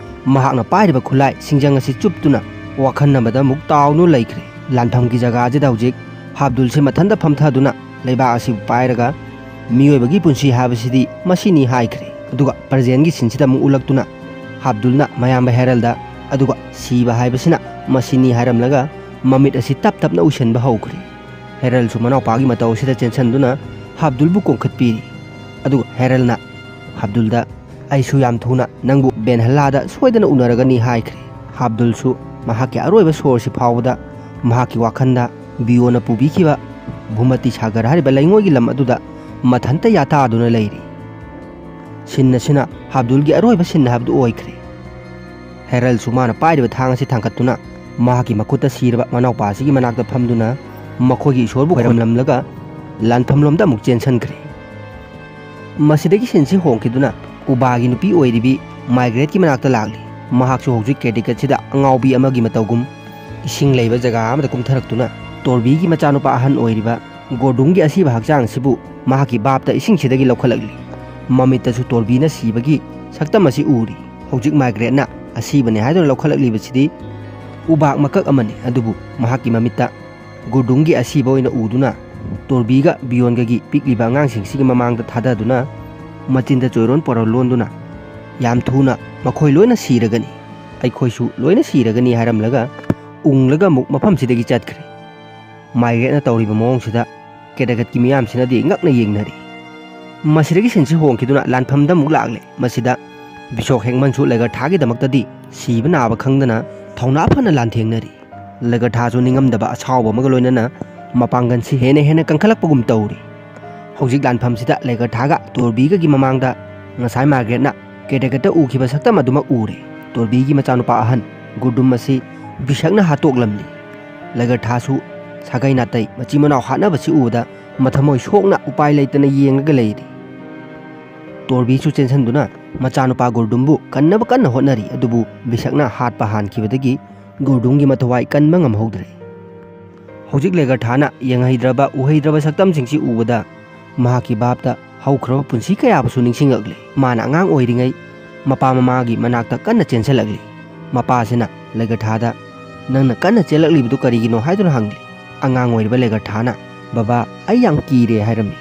ꯃꯍꯥꯛꯅ ꯄꯥꯏꯔꯤꯕ ꯈꯨꯠꯂꯥꯏ ꯁꯤꯡꯖꯪ ꯑꯁꯤ ꯆꯨꯞꯇꯨꯅ ꯋꯥꯈꯜ ꯑꯃꯗ ꯑꯃꯨꯛ ꯇꯥꯎꯗꯨꯅ ꯂꯩꯈ꯭ꯔꯦ꯫ ꯂꯥꯟꯐꯝꯒꯤ ꯖꯒꯥ ꯑꯁꯤꯗ ꯍꯧꯖꯤꯛ ꯍꯥꯞꯗꯨꯜꯁꯦ ꯃꯊꯟꯇ ꯐꯝꯊꯗꯨꯅ ꯂꯩꯕꯥꯛ ꯑꯁꯤꯕꯨ ꯄꯥꯏꯔꯒ ꯃꯤꯑꯣꯏꯕꯒꯤ ꯄꯨꯟꯁꯤ ꯍꯥꯏꯕꯁꯤꯗꯤ ꯃꯁꯤꯅꯤ ꯍꯥꯏꯈ꯭ꯔꯦ꯫ ꯑꯗꯨꯒ ꯄ꯭ꯔꯖꯦꯟꯒꯤ ꯁꯤꯟꯁꯤꯗ ꯑꯃꯨꯛ ꯎꯠꯂꯛꯇꯨꯅ ꯍꯥꯞꯗꯨꯜꯅ ꯃꯌꯥꯝꯕ ꯍꯦꯔꯜꯗ, ꯑꯗꯨꯒ ꯁꯤꯕ ꯍꯥꯏꯕꯁꯤꯅ ꯃꯁꯤꯅꯤ ꯍꯥꯏꯔꯝꯂꯒ ꯃꯃꯤꯠ ꯑꯁꯤ ꯇꯞ ꯇꯞꯅ ꯎꯏꯁꯤꯟꯕ ꯍꯧꯈ꯭ꯔꯦ꯫ ꯍꯦꯔꯜꯁꯨ ꯃꯅꯥꯎꯄꯥꯒꯤ ꯃꯇꯧ ꯑꯁꯤꯗ ꯆꯦꯟꯁꯤꯟꯗꯨꯅ ꯍꯥꯞꯗꯨꯜꯕꯨ ꯀꯣꯡꯈꯠꯄꯤꯔꯤ꯫ ꯑꯗꯨꯒ ꯍꯦꯔꯜꯅ ꯍꯥꯞꯗꯨꯜꯗ, "ꯑꯩꯁꯨ ꯌꯥꯝ ꯊꯨꯅ ꯅꯪꯕꯨ ꯕꯦꯟꯍꯜꯂꯥꯗ ꯁꯣꯏꯗꯅ ꯎꯅꯔꯒꯅꯤ" ꯍꯥꯏꯈ꯭ꯔꯦ꯫ ꯍꯥꯞꯗꯨꯜꯁꯨ ꯃꯍꯥꯛꯀꯤ ꯑꯔꯣꯏꯕ ꯁꯣꯔꯁꯤ ꯐꯥꯎꯕꯗ ꯃꯍꯥꯛꯀꯤ ꯋꯥꯈꯜꯗ ꯕꯤꯌꯣꯅ ꯄꯨꯕꯤꯈꯤꯕ ꯚꯨꯃꯇꯤ ꯁꯥꯒꯔ ꯍꯥꯏꯔꯤꯕ ꯂꯩꯉꯣꯏꯒꯤ ꯂꯝ ꯑꯗꯨꯗ ꯃꯊꯟꯇ ꯌꯥꯇꯥꯗꯨꯅ ꯂꯩꯔꯤ꯫ ꯁꯤꯟ ꯑꯁꯤꯅ ꯍꯥꯞꯗꯨꯜꯒꯤ ꯑꯔꯣꯏꯕ ꯁꯤꯟ ꯍꯥꯏꯕꯗꯨ ꯑꯣꯏꯈ꯭ꯔꯦ꯫ ꯍꯦꯔꯜꯁꯨ ꯃꯥꯅ ꯄꯥꯏꯔꯤꯕ ꯊꯥꯡ ꯑꯁꯤ ꯊꯥꯡꯒꯠꯇꯨꯅ ꯃꯍꯥꯛꯀꯤ ꯃꯈꯨꯠꯇ ꯁꯤꯔꯕ ꯃꯅꯥꯎꯄꯥ ꯑꯁꯤꯒꯤ ꯃꯅꯥꯛꯇ ꯐꯝꯗꯨꯅ ꯃꯈꯣꯏꯒꯤ ꯏꯁꯣꯔꯕꯨ ꯈꯣꯏꯔꯝꯂꯝꯂꯒ ꯂꯥꯟꯐꯝꯂꯣꯝꯗ ꯑꯃꯨꯛ ꯆꯦꯟꯁꯤꯟꯈ꯭ꯔꯦ꯫ ꯃꯁꯤꯗꯒꯤ ꯁꯤꯟꯁꯤ ꯍꯣꯡꯈꯤꯗꯨꯅ ꯎꯕꯥꯒꯤ ꯅꯨꯄꯤ ꯑꯣꯏꯔꯤꯕꯤ ꯃꯥꯏꯒ꯭ꯔꯦꯠꯀꯤ ꯃꯅꯥꯛꯇ ꯂꯥꯛꯂꯤ꯫ ꯃꯍꯥꯛꯁꯨ ꯍꯧꯖꯤꯛ ꯀꯦꯗꯤꯀꯠꯁꯤꯗ ꯑꯉꯥꯎꯕꯤ ꯑꯃꯒꯤ ꯃꯇꯧꯒꯨꯝ ꯏꯁꯤꯡ ꯂꯩꯕ ꯖꯒꯥ ꯑꯃꯗ ꯀꯨꯝꯊꯔꯛꯇꯨꯅ ꯇꯣꯔꯕꯤꯒꯤ ꯃꯆꯥꯅꯨꯄꯥ ꯑꯍꯟ ꯑꯣꯏꯔꯤꯕ ꯒꯣꯔꯗꯨꯡꯒꯤ ꯑꯁꯤꯕ ꯍꯛꯆꯥꯡ ꯑꯁꯤꯕꯨ ꯃꯍꯥꯛꯀꯤ ꯚꯥꯞꯇ ꯏꯁꯤꯡꯁꯤꯗꯒꯤ ꯂꯧꯈꯠꯂꯛꯂꯤ꯫ ꯃꯃꯤꯠꯇꯁꯨ ꯇꯣꯔꯕꯤꯅ ꯁꯤꯕꯒꯤ ꯁꯛꯇꯝ ꯑꯁꯤ ꯎꯔꯤ꯫ ꯍꯧꯖꯤꯛ ꯃꯥꯏꯒ꯭ꯔꯦꯠꯅ ꯑꯁꯤꯕꯅꯤ ꯍꯥꯏꯗꯨꯅ ꯂꯧꯈꯠꯂꯛꯂꯤꯕꯁꯤꯗꯤ ꯎꯕꯥꯛ ꯃꯀꯛ ꯑꯃꯅꯤ, ꯑꯗꯨꯕꯨ ꯃꯍꯥꯛꯀꯤ ꯃꯃꯤꯠꯇ ꯒꯨꯔꯗꯨꯡꯒꯤ ꯑꯁꯤꯕ ꯑꯣꯏꯅ ꯎꯗꯨꯅ ꯇꯣꯔꯕꯤꯒ ꯕꯤꯌꯣꯟꯒꯒꯤ ꯄꯤꯛꯂꯤꯕ ꯑꯉꯥꯡꯁꯤꯡꯁꯤꯒꯤ ꯃꯃꯥꯡꯗ ꯊꯥꯗꯗꯨꯅ ꯃꯆꯤꯟꯗ ꯆꯣꯏꯔꯣꯟ ꯄꯣꯔꯣꯟ ꯂꯣꯟꯗꯨꯅ, "ꯌꯥꯝ ꯊꯨꯅ ꯃꯈꯣꯏ ꯂꯣꯏꯅ ꯁꯤꯔꯒꯅꯤ, ꯑꯩꯈꯣꯏꯁꯨ ꯂꯣꯏꯅ ꯁꯤꯔꯒꯅꯤ" ꯍꯥꯏꯔꯝꯂꯒ ꯎꯪꯂꯒ ꯑꯃꯨꯛ ꯃꯐꯝꯁꯤꯗꯒꯤ ꯆꯠꯈ꯭ꯔꯦ꯫ ꯃꯥꯏꯒ꯭ꯔꯦꯠꯅ ꯇꯧꯔꯤꯕ ꯃꯑꯣꯡꯁꯤꯗ ꯀꯦꯗꯒꯠꯀꯤ ꯃꯤꯌꯥꯝꯁꯤꯅꯗꯤ ꯉꯛꯅ ꯌꯦꯡꯅꯔꯤ꯫ ꯃꯁꯤꯗꯒꯤ ꯁꯤꯟꯁꯤ ꯍꯣꯡꯈꯤꯗꯨꯅ ꯂꯥꯟꯐꯝꯗ ꯑꯃꯨꯛ ꯂꯥꯛꯂꯦ꯫ ꯃꯁꯤꯗ ꯕꯤꯁꯣꯛ ꯍꯦꯡꯃꯟꯁꯨ ꯂꯩꯒꯔꯊꯥꯒꯤꯗꯃꯛꯇꯗꯤ ꯁꯤꯕ ꯅꯥꯕ ꯈꯪꯗꯅ ꯊꯧꯅꯥ ꯐꯅ ꯂꯥꯟꯊꯦꯡꯅꯔꯤ꯫ ꯂꯩꯒꯔꯊꯥꯁꯨ ꯅꯤꯡꯉꯝꯗꯕ ꯑꯁꯥꯎꯕ ꯑꯃꯒ ꯂꯣꯏꯅꯅ ꯃꯄꯥꯡꯒꯜꯁꯤ ꯍꯦꯟꯅ ꯍꯦꯟꯅ ꯀꯟꯈꯠꯂꯛꯄꯒꯨꯝ ꯇꯧꯔꯤ꯫ ꯍꯧꯖꯤꯛ ꯂꯥꯟꯐꯝꯁꯤꯗ ꯂꯩꯒꯔꯊꯥꯒ ꯇꯣꯔꯕꯤꯒꯒꯤ ꯃꯃꯥꯡꯗ ꯉꯁꯥꯏ ꯃꯥꯔꯒ꯭ꯔꯦꯠꯅ ꯀꯦꯗꯒꯠꯇ ꯎꯈꯤꯕ ꯁꯛꯇꯝ ꯑꯗꯨꯃꯛ ꯎꯔꯦ꯫ ꯇꯣꯔꯕꯤꯒꯤ ꯃꯆꯥꯅꯨꯄꯥ ꯑꯍꯟ ꯒꯨꯔꯗꯨꯝ ꯑꯁꯤ ꯕꯤꯁꯛꯅ ꯍꯥꯠꯇꯣꯛꯂꯝꯂꯤ꯫ ꯂꯩꯒꯔꯊꯥꯁꯨ ꯁꯥꯒꯩ ꯅꯥꯇꯩ ꯃꯆꯤꯟ ꯃꯅꯥꯎ ꯍꯥꯠꯅꯕꯁꯤ ꯎꯕꯗ ꯃꯊꯃꯣꯏ ꯁꯣꯛꯅ ꯎꯄꯥꯏ ꯂꯩꯇꯅ ꯌꯦꯡꯂꯒ ꯂꯩꯔꯤ꯫ ꯇꯣꯔꯕꯤꯁꯨ ꯆꯦꯟꯁꯤꯟꯗꯨꯅ ꯃꯆꯥꯅꯨꯄꯥ ꯒꯨꯔꯗꯨꯝꯕꯨ ꯀꯟꯅꯕ ꯀꯟꯅ ꯍꯣꯠꯅꯔꯤ, ꯑꯗꯨꯕꯨ ꯕꯤꯁꯛꯅ ꯍꯥꯠꯄ ꯍꯥꯟꯈꯤꯕꯗꯒꯤ ꯒꯨꯔꯗꯨꯝꯒꯤ ꯃꯊꯋꯥꯏ ꯀꯟꯕ ꯉꯝꯍꯧꯗ꯭ꯔꯦ꯫ ꯍꯧꯖꯤꯛ ꯂꯦꯒꯔꯊꯥꯅ ꯌꯦꯡꯍꯩꯗ꯭ꯔꯕ ꯎꯍꯩꯗ꯭ꯔꯕ ꯁꯛꯇꯝꯁꯤꯡꯁꯤ ꯎꯕꯗ ꯃꯍꯥꯛꯀꯤ ꯚꯥꯞꯇ ꯍꯧꯈ꯭ꯔꯕ ꯄꯨꯟꯁꯤ ꯀꯌꯥꯕꯨꯁꯨ ꯅꯤꯡꯁꯤꯡꯂꯛꯂꯦ꯫ ꯃꯥꯅ ꯑꯉꯥꯡ ꯑꯣꯏꯔꯤꯉꯩ ꯃꯄꯥ ꯃꯃꯥꯒꯤ ꯃꯅꯥꯛꯇ ꯀꯟꯅ ꯆꯦꯟꯁꯤꯜꯂꯛꯂꯤ꯫ ꯃꯄꯥꯁꯤꯅ ꯂꯦꯒꯔꯊꯥꯗ "ꯅꯪꯅ ꯀꯟꯅ ꯆꯦꯜꯂꯛꯂꯤꯕꯗꯨ ꯀꯔꯤꯒꯤꯅꯣ?" ꯍꯥꯏꯗꯨꯅ ꯍꯪꯂꯤ꯫ ꯑꯉꯥꯡ ꯑꯣꯏꯔꯤꯕ ꯂꯦꯒꯔꯊꯥꯅ, "ꯕꯕꯥ, ꯑꯩ ꯌꯥꯝ ꯀꯤꯔꯦ" ꯍꯥꯏꯔꯝꯃꯤ꯫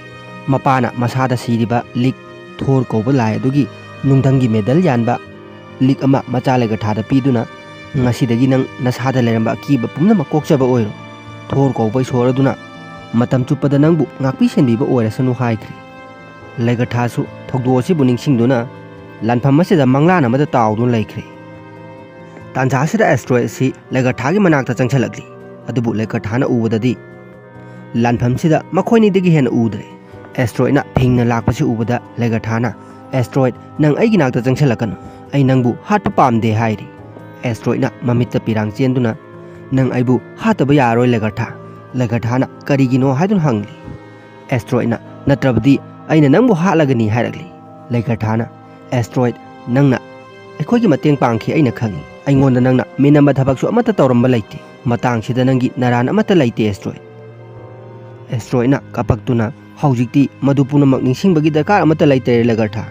ꯃꯄꯥꯅ ꯃꯁꯥꯗ ꯁꯤꯔꯤꯕ ꯂꯤꯛ ꯊꯣꯔ ꯀꯧꯕ ꯂꯥꯏ ꯑꯗꯨꯒꯤ ꯅꯨꯡꯊꯪꯒꯤ ꯃꯦꯗꯜ ꯌꯥꯟꯕ ꯂꯤꯛ ꯑꯃ ꯃꯆꯥ ꯂꯦꯒꯔꯊꯥꯗ ꯄꯤꯗꯨꯅ, "ꯉꯁꯤꯗꯒꯤ ꯅꯪ ꯅꯁꯥꯗ ꯂꯩꯔꯝꯕ ꯑꯀꯤꯕ ꯄꯨꯝꯅꯃꯛ ꯀꯣꯛꯆꯕ ꯑꯣꯏꯔꯣ꯫ ꯊꯣꯔ ꯀꯧꯕ ꯏꯁꯣꯔ ꯑꯗꯨꯅ ꯃꯇꯝ ꯆꯨꯞꯄꯗ ꯅꯪꯕꯨ ꯉꯥꯛꯄꯤ ꯁꯦꯟꯕꯤꯕ ꯑꯣꯏꯔꯁꯅꯨ" ꯍꯥꯏꯈ꯭ꯔꯦ꯫ ꯂꯦꯒꯔꯊꯥꯁꯨ ꯊꯧꯗꯣꯛ ꯑꯁꯤꯕꯨ ꯅꯤꯡꯁꯤꯡꯗꯨꯅ ꯂꯥꯟꯐꯝ ꯑꯁꯤꯗ ꯃꯪꯂꯥꯟ ꯑꯃꯗ ꯇꯥꯎꯗꯨꯅ ꯂꯩꯈ꯭ꯔꯦ꯫ ꯇꯥꯟꯖꯥ ꯑꯁꯤꯗ ꯑꯦꯁꯇ꯭ꯔꯣꯏꯗ ꯑꯁꯤ ꯂꯦꯒꯔꯊꯥꯒꯤ ꯃꯅꯥꯛꯇ ꯆꯪꯁꯤꯜꯂꯛꯂꯤ꯫ ꯑꯗꯨꯕꯨ ꯂꯦꯒꯔꯊꯥꯅ ꯎꯕꯗꯗꯤ ꯂꯥꯟꯐꯝꯁꯤꯗ ꯃꯈꯣꯏꯅꯤꯗꯒꯤ ꯍꯦꯟꯅ ꯎꯗ꯭ꯔꯦ꯫ ꯑꯦꯁꯇ꯭ꯔꯣꯏꯗꯅ ꯐꯤꯡꯅ ꯂꯥꯛꯄꯁꯤ ꯎꯕꯗ ꯂꯦꯒꯔꯊꯥꯅ, "ꯑꯦꯁꯇ꯭ꯔꯣꯏꯗ, ꯅꯪ ꯑꯩꯒꯤ ꯅꯥꯛꯇ ꯆꯪꯁꯤꯜꯂꯛꯀꯅꯨ, ꯑꯩ ꯅꯪꯕꯨ ꯍꯥꯠꯄ ꯄꯥꯝꯗꯦ" ꯍꯥꯏꯔꯤ꯫ ꯑꯦꯁꯇ꯭ꯔꯣꯏꯗꯅ ꯃꯃꯤꯠꯇ ꯄꯤꯔꯥꯡ ꯆꯦꯟꯗꯨꯅ, "ꯅꯪ ꯑꯩꯕꯨ ꯍꯥꯠꯇꯕ ꯌꯥꯔꯔꯣꯏ ꯂꯦꯒꯔꯊꯥ"꯫ ꯂꯦꯒꯔꯊꯥꯅ "ꯀꯔꯤꯒꯤꯅꯣ?" ꯍꯥꯏꯗꯨꯅ ꯍꯪꯂꯤ꯫ ꯑꯦꯁꯇ꯭ꯔꯣꯏꯗꯅ, "ꯅꯠꯇ꯭ꯔꯕꯗꯤ ꯑꯩꯅ ꯅꯪꯕꯨ ꯍꯥꯠꯂꯒꯅꯤ" ꯍꯥꯏꯔꯛꯂꯤ꯫ ꯂꯦꯒꯔꯊꯥꯅ, "ꯑꯦꯁꯇ꯭ꯔꯣꯏꯗ, ꯅꯪꯅ ꯑꯩꯈꯣꯏꯒꯤ ꯃꯇꯦꯡ ꯄꯥꯡꯈꯤ, ꯑꯩꯅ ꯈꯪꯏ꯫ ꯑꯩꯉꯣꯟꯗ ꯅꯪꯅ ꯃꯤꯅꯝꯕ ꯊꯕꯛꯁꯨ ꯑꯃꯠꯇ ꯇꯧꯔꯝꯕ ꯂꯩꯇꯦ꯫ ꯃꯇꯥꯡꯁꯤꯗ ꯅꯪꯒꯤ ꯅꯔꯥꯟ ꯑꯃꯠꯇ ꯂꯩꯇꯦ, ꯑꯦꯁꯇ꯭ꯔꯣꯏꯗ"꯫ ꯑꯦꯁꯇ꯭ꯔꯣꯏꯗꯅ ꯀꯄꯛꯇꯨꯅ, "ꯍꯧꯖꯤꯛꯇꯤ ꯃꯗꯨ ꯄꯨꯝꯅꯃꯛ ꯅꯤꯡꯁꯤꯡꯕꯒꯤ ꯗꯔꯀꯥꯔ ꯑꯃꯠꯇ ꯂꯩꯇꯔꯦ ꯂꯦꯒꯔꯊꯥ꯫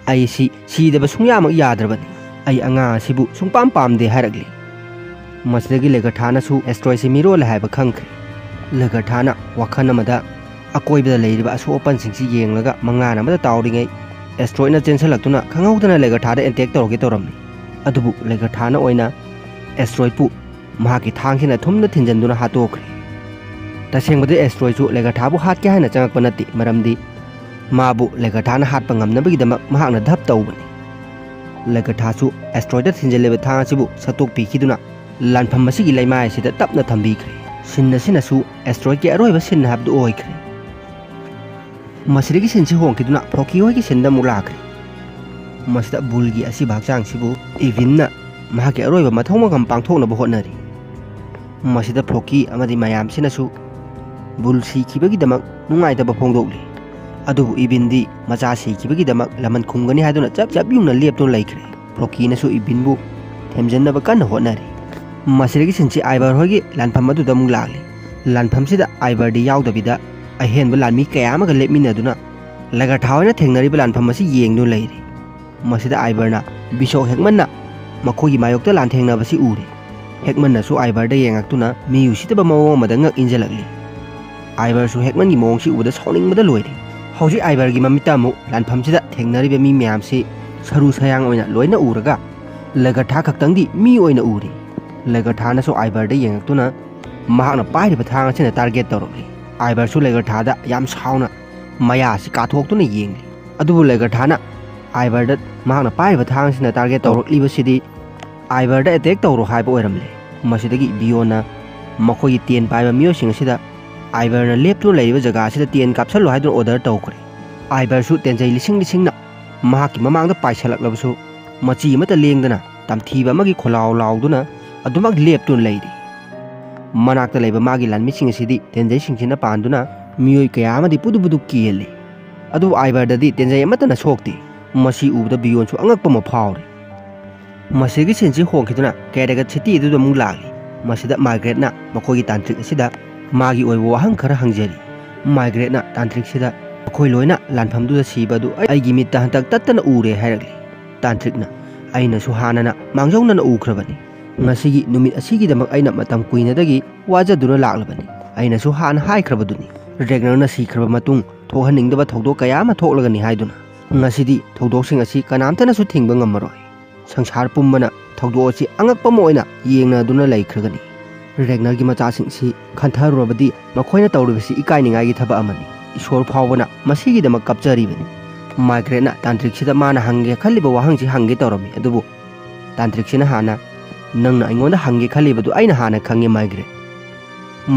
ꯑꯩ ꯁꯤ ꯁꯤꯗꯕ ꯁꯨꯡꯌꯥꯃꯛ ꯌꯥꯗ꯭ꯔꯕꯅꯤ꯫ ꯑꯩ ꯑꯉꯥꯡ ꯑꯁꯤꯕꯨ ꯁꯨꯡꯄꯥꯝ ꯄꯥꯝꯗꯦ" ꯍꯥꯏꯔꯛꯂꯤ꯫ ꯃꯁꯤꯗꯒꯤ ꯂꯦꯒꯔꯊꯥꯅꯁꯨ ꯑꯦꯁꯇ꯭ꯔꯣꯏꯗꯁꯤ ꯃꯤꯔꯣꯜꯂꯦ ꯍꯥꯏꯕ ꯈꯪꯈ꯭ꯔꯦ꯫ ꯂꯦꯒꯔꯊꯥꯅ ꯋꯥꯈꯜ ꯑꯃꯗ ꯑꯀꯣꯏꯕꯗ ꯂꯩꯔꯤꯕ ꯑꯁꯣꯛ ꯑꯄꯟꯁꯤꯡꯁꯤ ꯌꯦꯡꯂꯒ ꯃꯪꯂꯥꯟ ꯑꯃꯗ ꯇꯥꯎꯔꯤꯉꯩ, ꯑꯦꯁꯇ꯭ꯔꯣꯏꯗꯅ ꯆꯦꯟꯁꯤꯜꯂꯛꯇꯨꯅ ꯈꯪꯍꯧꯗꯅ ꯂꯦꯒꯔꯊꯥꯗ ꯑꯦꯇꯦꯛ ꯇꯧꯔꯒꯦ ꯇꯧꯔꯝꯃꯤ꯫ ꯑꯗꯨꯕꯨ ꯂꯦꯒꯔꯊꯥꯅ ꯑꯣꯏꯅ ꯑꯦꯁꯇ꯭ꯔꯣꯏꯗꯄꯨ ꯃꯍꯥꯛꯀꯤ ꯊꯥꯡꯁꯤꯅ ꯊꯨꯝꯅ ꯊꯤꯟꯖꯤꯟꯗꯨꯅ ꯍꯥꯠꯇꯣꯛꯈ꯭ꯔꯦ꯫ ꯇꯁꯦꯡꯕꯗꯤ ꯑꯦꯁꯇ꯭ꯔꯣꯏꯗꯁꯨ ꯂꯦꯒꯔꯊꯥꯕꯨ ꯍꯥꯠꯀꯦ ꯍꯥꯏꯅ ꯆꯪꯉꯛꯄ ꯅꯠꯇꯦ, ꯃꯔꯝꯗꯤ ꯃꯥꯕꯨ ꯂꯦꯒꯔꯊꯥꯅ ꯍꯥꯠꯄ ꯉꯝꯅꯕꯒꯤꯗꯃꯛ ꯃꯍꯥꯛꯅ ꯙꯞ ꯇꯧꯕꯅꯤ꯫ ꯂꯦꯒꯔꯊꯥꯁꯨ ꯑꯦꯁꯇ꯭ꯔꯣꯏꯗꯇ ꯊꯤꯟꯖꯤꯜꯂꯤꯕ ꯊꯥꯡ ꯑꯁꯤꯕꯨ ꯁꯠꯇꯣꯛꯄꯤꯈꯤꯗꯨꯅ ꯂꯥꯟꯐꯝ ꯑꯁꯤꯒꯤ ꯂꯩꯃꯥꯏ ꯑꯁꯤꯗ ꯇꯞꯅ ꯊꯝꯕꯤꯈ꯭ꯔꯦ꯫ ꯁꯤꯟ ꯑꯁꯤꯅꯁꯨ ꯑꯦꯁꯇ꯭ꯔꯣꯏꯗꯀꯤ ꯑꯔꯣꯏꯕ ꯁꯤꯟ ꯍꯥꯏꯕꯗꯨ ꯑꯣꯏꯈ꯭ꯔꯦ꯫ ꯃꯁꯤꯗꯒꯤ ꯁꯤꯟꯁꯤ ꯍꯣꯡꯈꯤꯗꯨꯅ ꯐ꯭ꯂꯣꯀꯤ ꯍꯣꯏꯒꯤ ꯁꯤꯟꯗ ꯑꯃꯨꯛ ꯂꯥꯛꯈ꯭ꯔꯦ꯫ ꯃꯁꯤꯗ ꯕꯨꯜꯒꯤ ꯑꯁꯤꯕ ꯍꯛꯆꯥꯡꯁꯤꯕꯨ ꯏꯚꯤꯟꯅ ꯃꯍꯥꯛꯀꯤ ꯑꯔꯣꯏꯕ ꯃꯊꯧ ꯃꯉꯝ ꯄꯥꯡꯊꯣꯛꯅꯕ ꯍꯣꯠꯅꯔꯤ꯫ ꯃꯁꯤꯗ ꯐ꯭ꯂꯣꯀꯤ ꯑꯃꯗꯤ ꯃꯌꯥꯝꯁꯤꯅꯁꯨ ꯕꯨꯜ ꯁꯤꯈꯤꯕꯒꯤꯗꯃꯛ ꯅꯨꯡꯉꯥꯏꯇꯕ ꯐꯣꯡꯗꯣꯛꯂꯤ꯫ ꯑꯗꯨꯕꯨ ꯏꯚꯤꯟꯗꯤ ꯃꯆꯥ ꯁꯤꯈꯤꯕꯒꯤꯗꯃꯛ ꯂꯃꯟ ꯈꯨꯝꯒꯅꯤ ꯍꯥꯏꯗꯨꯅ ꯆꯞ ꯆꯞ ꯌꯨꯡꯅ ꯂꯦꯞꯇꯨꯅ ꯂꯩꯈ꯭ꯔꯦ꯫ ꯐ꯭ꯂꯣꯀꯤꯅꯁꯨ ꯏꯚꯤꯟꯕꯨ ꯊꯦꯝꯖꯤꯟꯅꯕ ꯀꯟꯅ ꯍꯣꯠꯅꯔꯤ꯫ ꯃꯁꯤꯗꯒꯤ ꯁꯤꯟꯁꯤ ꯑꯥꯏꯚꯔ ꯍꯣꯏꯒꯤ ꯂꯥꯟꯐꯝ ꯑꯗꯨꯗ ꯑꯃꯨꯛ ꯂꯥꯛꯂꯤ꯫ ꯂꯥꯟꯐꯝꯁꯤꯗ ꯑꯥꯏꯚꯔꯗꯤ ꯌꯥꯎꯗꯕꯤꯗ ꯑꯍꯦꯟꯕ ꯂꯥꯟꯃꯤ ꯀꯌꯥ ꯑꯃꯒ ꯂꯦꯞꯃꯤꯟꯅꯗꯨꯅ ꯂꯦꯒꯔꯊꯥ ꯍꯣꯏꯅ ꯊꯦꯡꯅꯔꯤꯕ ꯂꯥꯟꯐꯝ ꯑꯁꯤ ꯌꯦꯡꯗꯨꯅ ꯂꯩꯔꯤ꯫ ꯃꯁꯤꯗ ꯑꯥꯏꯚꯔꯅ ꯕꯤꯁꯣꯛ ꯍꯦꯛꯃꯟꯅ ꯃꯈꯣꯏꯒꯤ ꯃꯥꯌꯣꯛꯇ ꯂꯥꯟꯊꯦꯡꯅꯕꯁꯤ ꯎꯔꯦ꯫ ꯍꯦꯛꯃꯟꯅꯁꯨ ꯑꯥꯏꯕꯔꯗ ꯌꯦꯡꯉꯛꯇꯨꯅ ꯃꯤ ꯎꯁꯤꯠꯇꯕ ꯃꯑꯣꯡ ꯑꯃꯗ ꯉꯛ ꯏꯟꯖꯜꯂꯛꯂꯤ꯫ ꯑꯥꯏꯕꯔꯁꯨ ꯍꯦꯛꯃꯟꯒꯤ ꯃꯑꯣꯡꯁꯤ ꯎꯕꯗ ꯁꯥꯎꯅꯤꯡꯕꯗ ꯂꯣꯏꯔꯦ꯫ ꯍꯧꯖꯤꯛ ꯑꯥꯏꯕꯔꯒꯤ ꯃꯃꯤꯠꯇ ꯑꯃꯨꯛ ꯂꯥꯟꯐꯝꯁꯤꯗ ꯊꯦꯡꯅꯔꯤꯕ ꯃꯤ ꯃꯌꯥꯝꯁꯤ ꯁꯔꯨ ꯁꯌꯥꯡ ꯑꯣꯏꯅ ꯂꯣꯏꯅ ꯎꯔꯒ ꯂꯦꯒꯔꯊꯥ ꯈꯛꯇꯪꯗꯤ ꯃꯤ ꯑꯣꯏꯅ ꯎꯔꯤ꯫ ꯂꯦꯒꯔꯊꯥꯅꯁꯨ ꯑꯥꯏꯕꯔꯗ ꯌꯦꯡꯉꯛꯇꯨꯅ ꯃꯍꯥꯛꯅ ꯄꯥꯏꯔꯤꯕ ꯊꯥꯡ ꯑꯁꯤꯅ ꯇꯥꯔꯒꯦꯠ ꯇꯧꯔꯛꯂꯤ꯫ ꯑꯥꯏꯕꯔꯁꯨ ꯂꯦꯒꯔꯊꯥꯗ ꯌꯥꯝ ꯁꯥꯎꯅ ꯃꯌꯥ ꯑꯁꯤ ꯀꯥꯊꯣꯛꯇꯨꯅ ꯌꯦꯡꯂꯤ꯫ ꯑꯗꯨꯕꯨ ꯂꯦꯒꯔꯊꯥꯅ ꯑꯥꯏꯕꯔꯗ ꯃꯍꯥꯛꯅ ꯄꯥꯏꯔꯤꯕ ꯊꯥꯡꯁꯤꯅ ꯇꯥꯔꯒꯦꯠ ꯇꯧꯔꯛꯂꯤꯕꯁꯤꯗꯤ ꯑꯥꯏꯕꯔꯗ ꯑꯦꯇꯦꯛ ꯇꯧꯔꯣ ꯍꯥꯏꯕ ꯑꯣꯏꯔꯝꯂꯦ꯫ ꯃꯁꯤꯗꯒꯤ ꯕꯤꯌꯣꯟꯅ ꯃꯈꯣꯏꯒꯤ ꯇꯦꯟ ꯄꯥꯏꯕ ꯃꯤꯑꯣꯏꯁꯤꯡ ꯑꯁꯤꯗ ꯑꯥꯏꯕꯔꯅ ꯂꯦꯞꯇꯨꯅ ꯂꯩꯔꯤꯕ ꯖꯒꯥ ꯑꯁꯤꯗ ꯇꯦꯟ ꯀꯥꯞꯁꯜꯂꯨ ꯍꯥꯏꯗꯨꯅ ꯑꯣꯔꯗꯔ ꯇꯧꯈ꯭ꯔꯦ꯫ ꯑꯥꯏꯕꯔꯁꯨ ꯇꯦꯟꯖꯩ ꯂꯤꯁꯤꯡ ꯂꯤꯁꯤꯡꯅ ꯃꯍꯥꯛꯀꯤ ꯃꯃꯥꯡꯗ ꯄꯥꯏꯁꯜꯂꯛꯂꯕꯁꯨ ꯃꯆꯤ ꯑꯃꯠꯇ ꯂꯦꯡꯗꯅ ꯇꯝꯊꯤꯕ ꯑꯃꯒꯤ ꯈꯣꯜꯂꯥꯎ ꯂꯥꯎꯗꯨꯅ ꯑꯗꯨꯃꯛ ꯂꯦꯞꯇꯨꯅ ꯂꯩꯔꯤ꯫ ꯃꯅꯥꯛꯇ ꯂꯩꯕ ꯃꯥꯒꯤ ꯂꯥꯟꯃꯤꯁꯤꯡ ꯑꯁꯤꯗꯤ ꯇꯦꯟꯖꯩꯁꯤꯡꯁꯤꯅ ꯄꯥꯟꯗꯨꯅ ꯃꯤꯑꯣꯏ ꯀꯌꯥ ꯑꯃꯗꯤ ꯄꯨꯗꯨ ꯄꯨꯗꯨ ꯀꯦꯜꯂꯤ꯫ ꯑꯗꯨꯕꯨ ꯑꯥꯏꯕꯔꯗꯗꯤ ꯇꯦꯟꯖꯩ ꯑꯃꯠꯇꯅ ꯁꯣꯛꯇꯦ꯫ ꯃꯁꯤ ꯎꯕꯗ ꯕꯤꯌꯣꯟꯁꯨ ꯑꯉꯛꯄ ꯑꯃ ꯐꯥꯎꯔꯤ꯫ ꯃꯁꯤꯒꯤ ꯁꯤꯟꯁꯤ ꯍꯣꯡꯈꯤꯗꯨꯅ ꯀꯦꯔꯦꯒꯠ ꯁꯤꯇꯤ ꯑꯗꯨꯗ ꯑꯃꯨꯛ ꯂꯥꯛꯂꯤ꯫ ꯃꯁꯤꯗ ꯃꯥꯏꯒ꯭ꯔꯦꯠꯅ ꯃꯈꯣꯏꯒꯤ ꯇꯥꯟꯇ꯭ꯔꯤꯛ ꯑꯁꯤꯗ ꯃꯥꯒꯤ ꯑꯣꯏꯕ ꯋꯥꯍꯪ ꯈꯔ ꯍꯪꯖꯔꯤ꯫ ꯃꯥꯏꯒ꯭ꯔꯦꯠꯅ ꯇꯥꯟꯇ꯭ꯔꯤꯛꯁꯤꯗ ꯃꯈꯣꯏ ꯂꯣꯏꯅ ꯂꯥꯟꯐꯝꯗꯨꯗ ꯁꯤꯕ ꯑꯗꯨ ꯑꯩꯒꯤ ꯃꯤꯠꯇ ꯍꯟꯇꯛ ꯇꯠꯇꯅ ꯎꯔꯦ ꯍꯥꯏꯔꯛꯂꯤ꯫ ꯇꯥꯟꯇ꯭ꯔꯤꯛꯅ ꯑꯩꯅꯁꯨ ꯍꯥꯟꯅꯅ ꯃꯥꯡꯖꯧꯅꯅ ꯎꯈ꯭ꯔꯕꯅꯤ꯫ ꯉꯁꯤꯒꯤ ꯅꯨꯃꯤꯠ ꯑꯁꯤꯒꯤꯗꯃꯛ ꯑꯩꯅ ꯃꯇꯝ ꯀꯨꯏꯅꯗꯒꯤ ꯋꯥꯖꯗꯨꯅ ꯂꯥꯛꯂꯕꯅꯤ꯫ ꯑꯩꯅꯁꯨ ꯍꯥꯟꯅ ꯍꯥꯏꯈ꯭ꯔꯕꯗꯨꯅꯤ꯫ ꯔꯦꯒꯅꯔꯅ ꯁꯤꯈ꯭ꯔꯕ ꯃꯇꯨꯡ ꯊꯣꯛꯍꯟꯅꯤꯡꯗꯕ ꯊꯧꯗꯣꯛ ꯀꯌꯥ ꯑꯃ ꯊꯣꯛꯂꯒꯅꯤ ꯍꯥꯏꯗꯨꯅ꯫ ꯉꯁꯤꯗꯤ ꯊꯧꯗꯣꯛꯁꯤꯡ ꯑꯁꯤ ꯀꯅꯥꯝꯇꯅꯁꯨ ꯊꯤꯡꯕ ꯉꯝꯃꯔꯣꯏ꯫ ꯁꯪꯁꯥꯔ ꯄꯨꯝꯕꯅ ꯊꯧꯗꯣꯛ ꯑꯁꯤ ꯑꯉꯛꯄ ꯑꯃ ꯑꯣꯏꯅ ꯌꯦꯡꯅꯗꯨꯅ ꯂꯩꯈ꯭ꯔꯒꯅꯤ꯫ ꯔꯦꯒꯅꯔꯒꯤ ꯃꯆꯥꯁꯤꯡꯁꯤ ꯈꯟꯊꯔꯨꯔꯕꯗꯤ ꯃꯈꯣꯏꯅ ꯇꯧꯔꯤꯕꯁꯤ ꯏꯀꯥꯏꯅꯤꯡꯉꯥꯏꯒꯤ ꯊꯕꯛ ꯑꯃꯅꯤ꯫ ꯏꯁꯣꯔ ꯐꯥꯎꯕꯅ ꯃꯁꯤꯒꯤꯗꯃꯛ ꯀꯞꯆꯔꯤꯕꯅꯤ꯫ ꯃꯥꯏꯒ꯭ꯔꯦꯠꯅ ꯇꯥꯟꯇ꯭ꯔꯤꯛꯁꯤꯗ ꯃꯥꯅ ꯍꯪꯒꯦ ꯈꯜꯂꯤꯕ ꯋꯥꯍꯪꯁꯤ ꯍꯪꯒꯦ ꯇꯧꯔꯝꯃꯤ, ꯑꯗꯨꯕꯨ ꯇꯥꯟꯇ꯭ꯔꯤꯛꯁꯤꯅ ꯍꯥꯟꯅ, "ꯅꯪꯅ ꯑꯩꯉꯣꯟꯗ ꯍꯪꯒꯦ ꯈꯜꯂꯤꯕꯗꯨ ꯑꯩꯅ ꯍꯥꯟꯅ ꯈꯪꯉꯤ, ꯃꯥꯏꯒ꯭ꯔꯦꯠ꯫"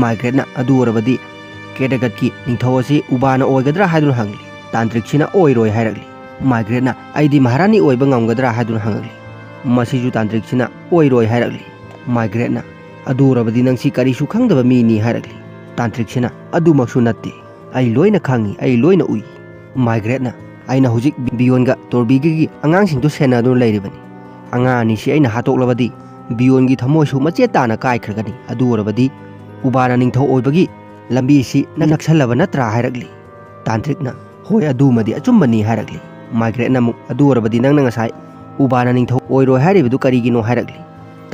ꯃꯥꯏꯒ꯭ꯔꯦꯠꯅ ꯑꯗꯨ ꯑꯣꯏꯔꯕꯗꯤ ꯀꯦꯔꯦꯒꯠꯀꯤ ꯅꯤꯡꯊꯧ ꯑꯁꯤ ꯎꯕꯥꯅ ꯑꯣꯏꯒꯗ꯭ꯔꯥ ꯍꯥꯏꯗꯨꯅ ꯍꯪꯂꯤ꯫ ꯇꯥꯟꯇ꯭ꯔꯤꯛꯁꯤꯅ ꯑꯣꯏꯔꯣꯏ ꯍꯥꯏꯔꯛꯂꯤ꯫ ꯃꯥꯏꯒ꯭ꯔꯦꯠꯅ "ꯑꯩꯗꯤ ꯃꯍꯥꯔꯥꯅꯤ ꯑꯣꯏꯕ ꯉꯝꯒꯗ꯭ꯔꯥ?" ꯍꯥꯏꯗꯨꯅ ꯍꯪꯂꯛꯂꯤ꯫ ꯃꯁꯤꯁꯨ ꯇꯥꯟꯇ꯭ꯔꯤꯛꯁꯤꯅ ꯑꯣꯏꯔꯣꯏ ꯍꯥꯏꯔꯛꯂꯤ꯫ ꯃꯥꯏꯒ꯭ꯔꯦꯠꯅ "ꯑꯗꯨ ꯑꯣꯏꯔꯕꯗꯤ ꯅꯪꯁꯤ ꯀꯔꯤꯁꯨ ꯈꯪꯗꯕ ꯃꯤꯅꯤ" ꯍꯥꯏꯔꯛꯂꯤ꯫ ꯇꯥꯟꯇ꯭ꯔꯤꯛꯁꯤꯅ "ꯑꯗꯨꯃꯛꯁꯨ ꯅꯠꯇꯦ, ꯑꯩ ꯂꯣꯏꯅ ꯈꯪꯉꯤ, ꯑꯩ ꯂꯣꯏꯅ ꯎꯏ꯫" ꯃꯥꯏꯒ꯭ꯔꯦꯠꯅ "ꯑꯩꯅ ꯍꯧꯖꯤꯛ ꯕꯤꯌꯣꯟꯒ ꯇꯣꯔꯕꯤꯒꯤ ꯑꯉꯥꯡꯁꯤꯡꯗꯨ ꯁꯦꯟꯅꯗꯨꯅ ꯂꯩꯔꯤꯕꯅꯤ꯫ ꯑꯉꯥꯡ ꯑꯅꯤꯁꯤ ꯑꯩꯅ ꯍꯥꯠꯇꯣꯛꯂꯕꯗꯤ ꯕꯤꯌꯣꯟꯒꯤ ꯊꯃꯣꯏꯁꯨ ꯃꯆꯦꯠ ꯇꯥꯅ ꯀꯥꯏꯈ꯭ꯔꯒꯅꯤ꯫ ꯑꯗꯨ ꯑꯣꯏꯔꯕꯗꯤ ꯎꯕꯥꯅ ꯅꯤꯡꯊꯧ ꯑꯣꯏꯕꯒꯤ ꯂꯝꯕꯤ ꯑꯁꯤ ꯅꯛꯁꯜꯂꯕ ꯅꯠꯇ꯭ꯔꯥ?" ꯍꯥꯏꯔꯛꯂꯤ꯫ ꯇꯥꯟꯇ꯭ꯔꯤꯛꯅ "ꯍꯣꯏ, ꯑꯗꯨꯃꯗꯤ ꯑꯆꯨꯝꯕꯅꯤ" ꯍꯥꯏꯔꯛꯂꯤ꯫ ꯃꯥꯏꯒ꯭ꯔꯦꯠꯅ ꯑꯃꯨꯛ "ꯑꯗꯨ ꯑꯣꯏꯔꯕꯗꯤ ꯅꯪꯅ ꯉꯁꯥꯏ ꯎꯕꯥꯅ ꯅꯤꯡꯊꯧ ꯑꯣꯏꯔꯣꯏ ꯍꯥꯏꯔꯤꯕꯗꯨ ꯀꯔꯤꯒꯤꯅꯣ?" ꯍꯥꯏꯔꯛꯂꯤ꯫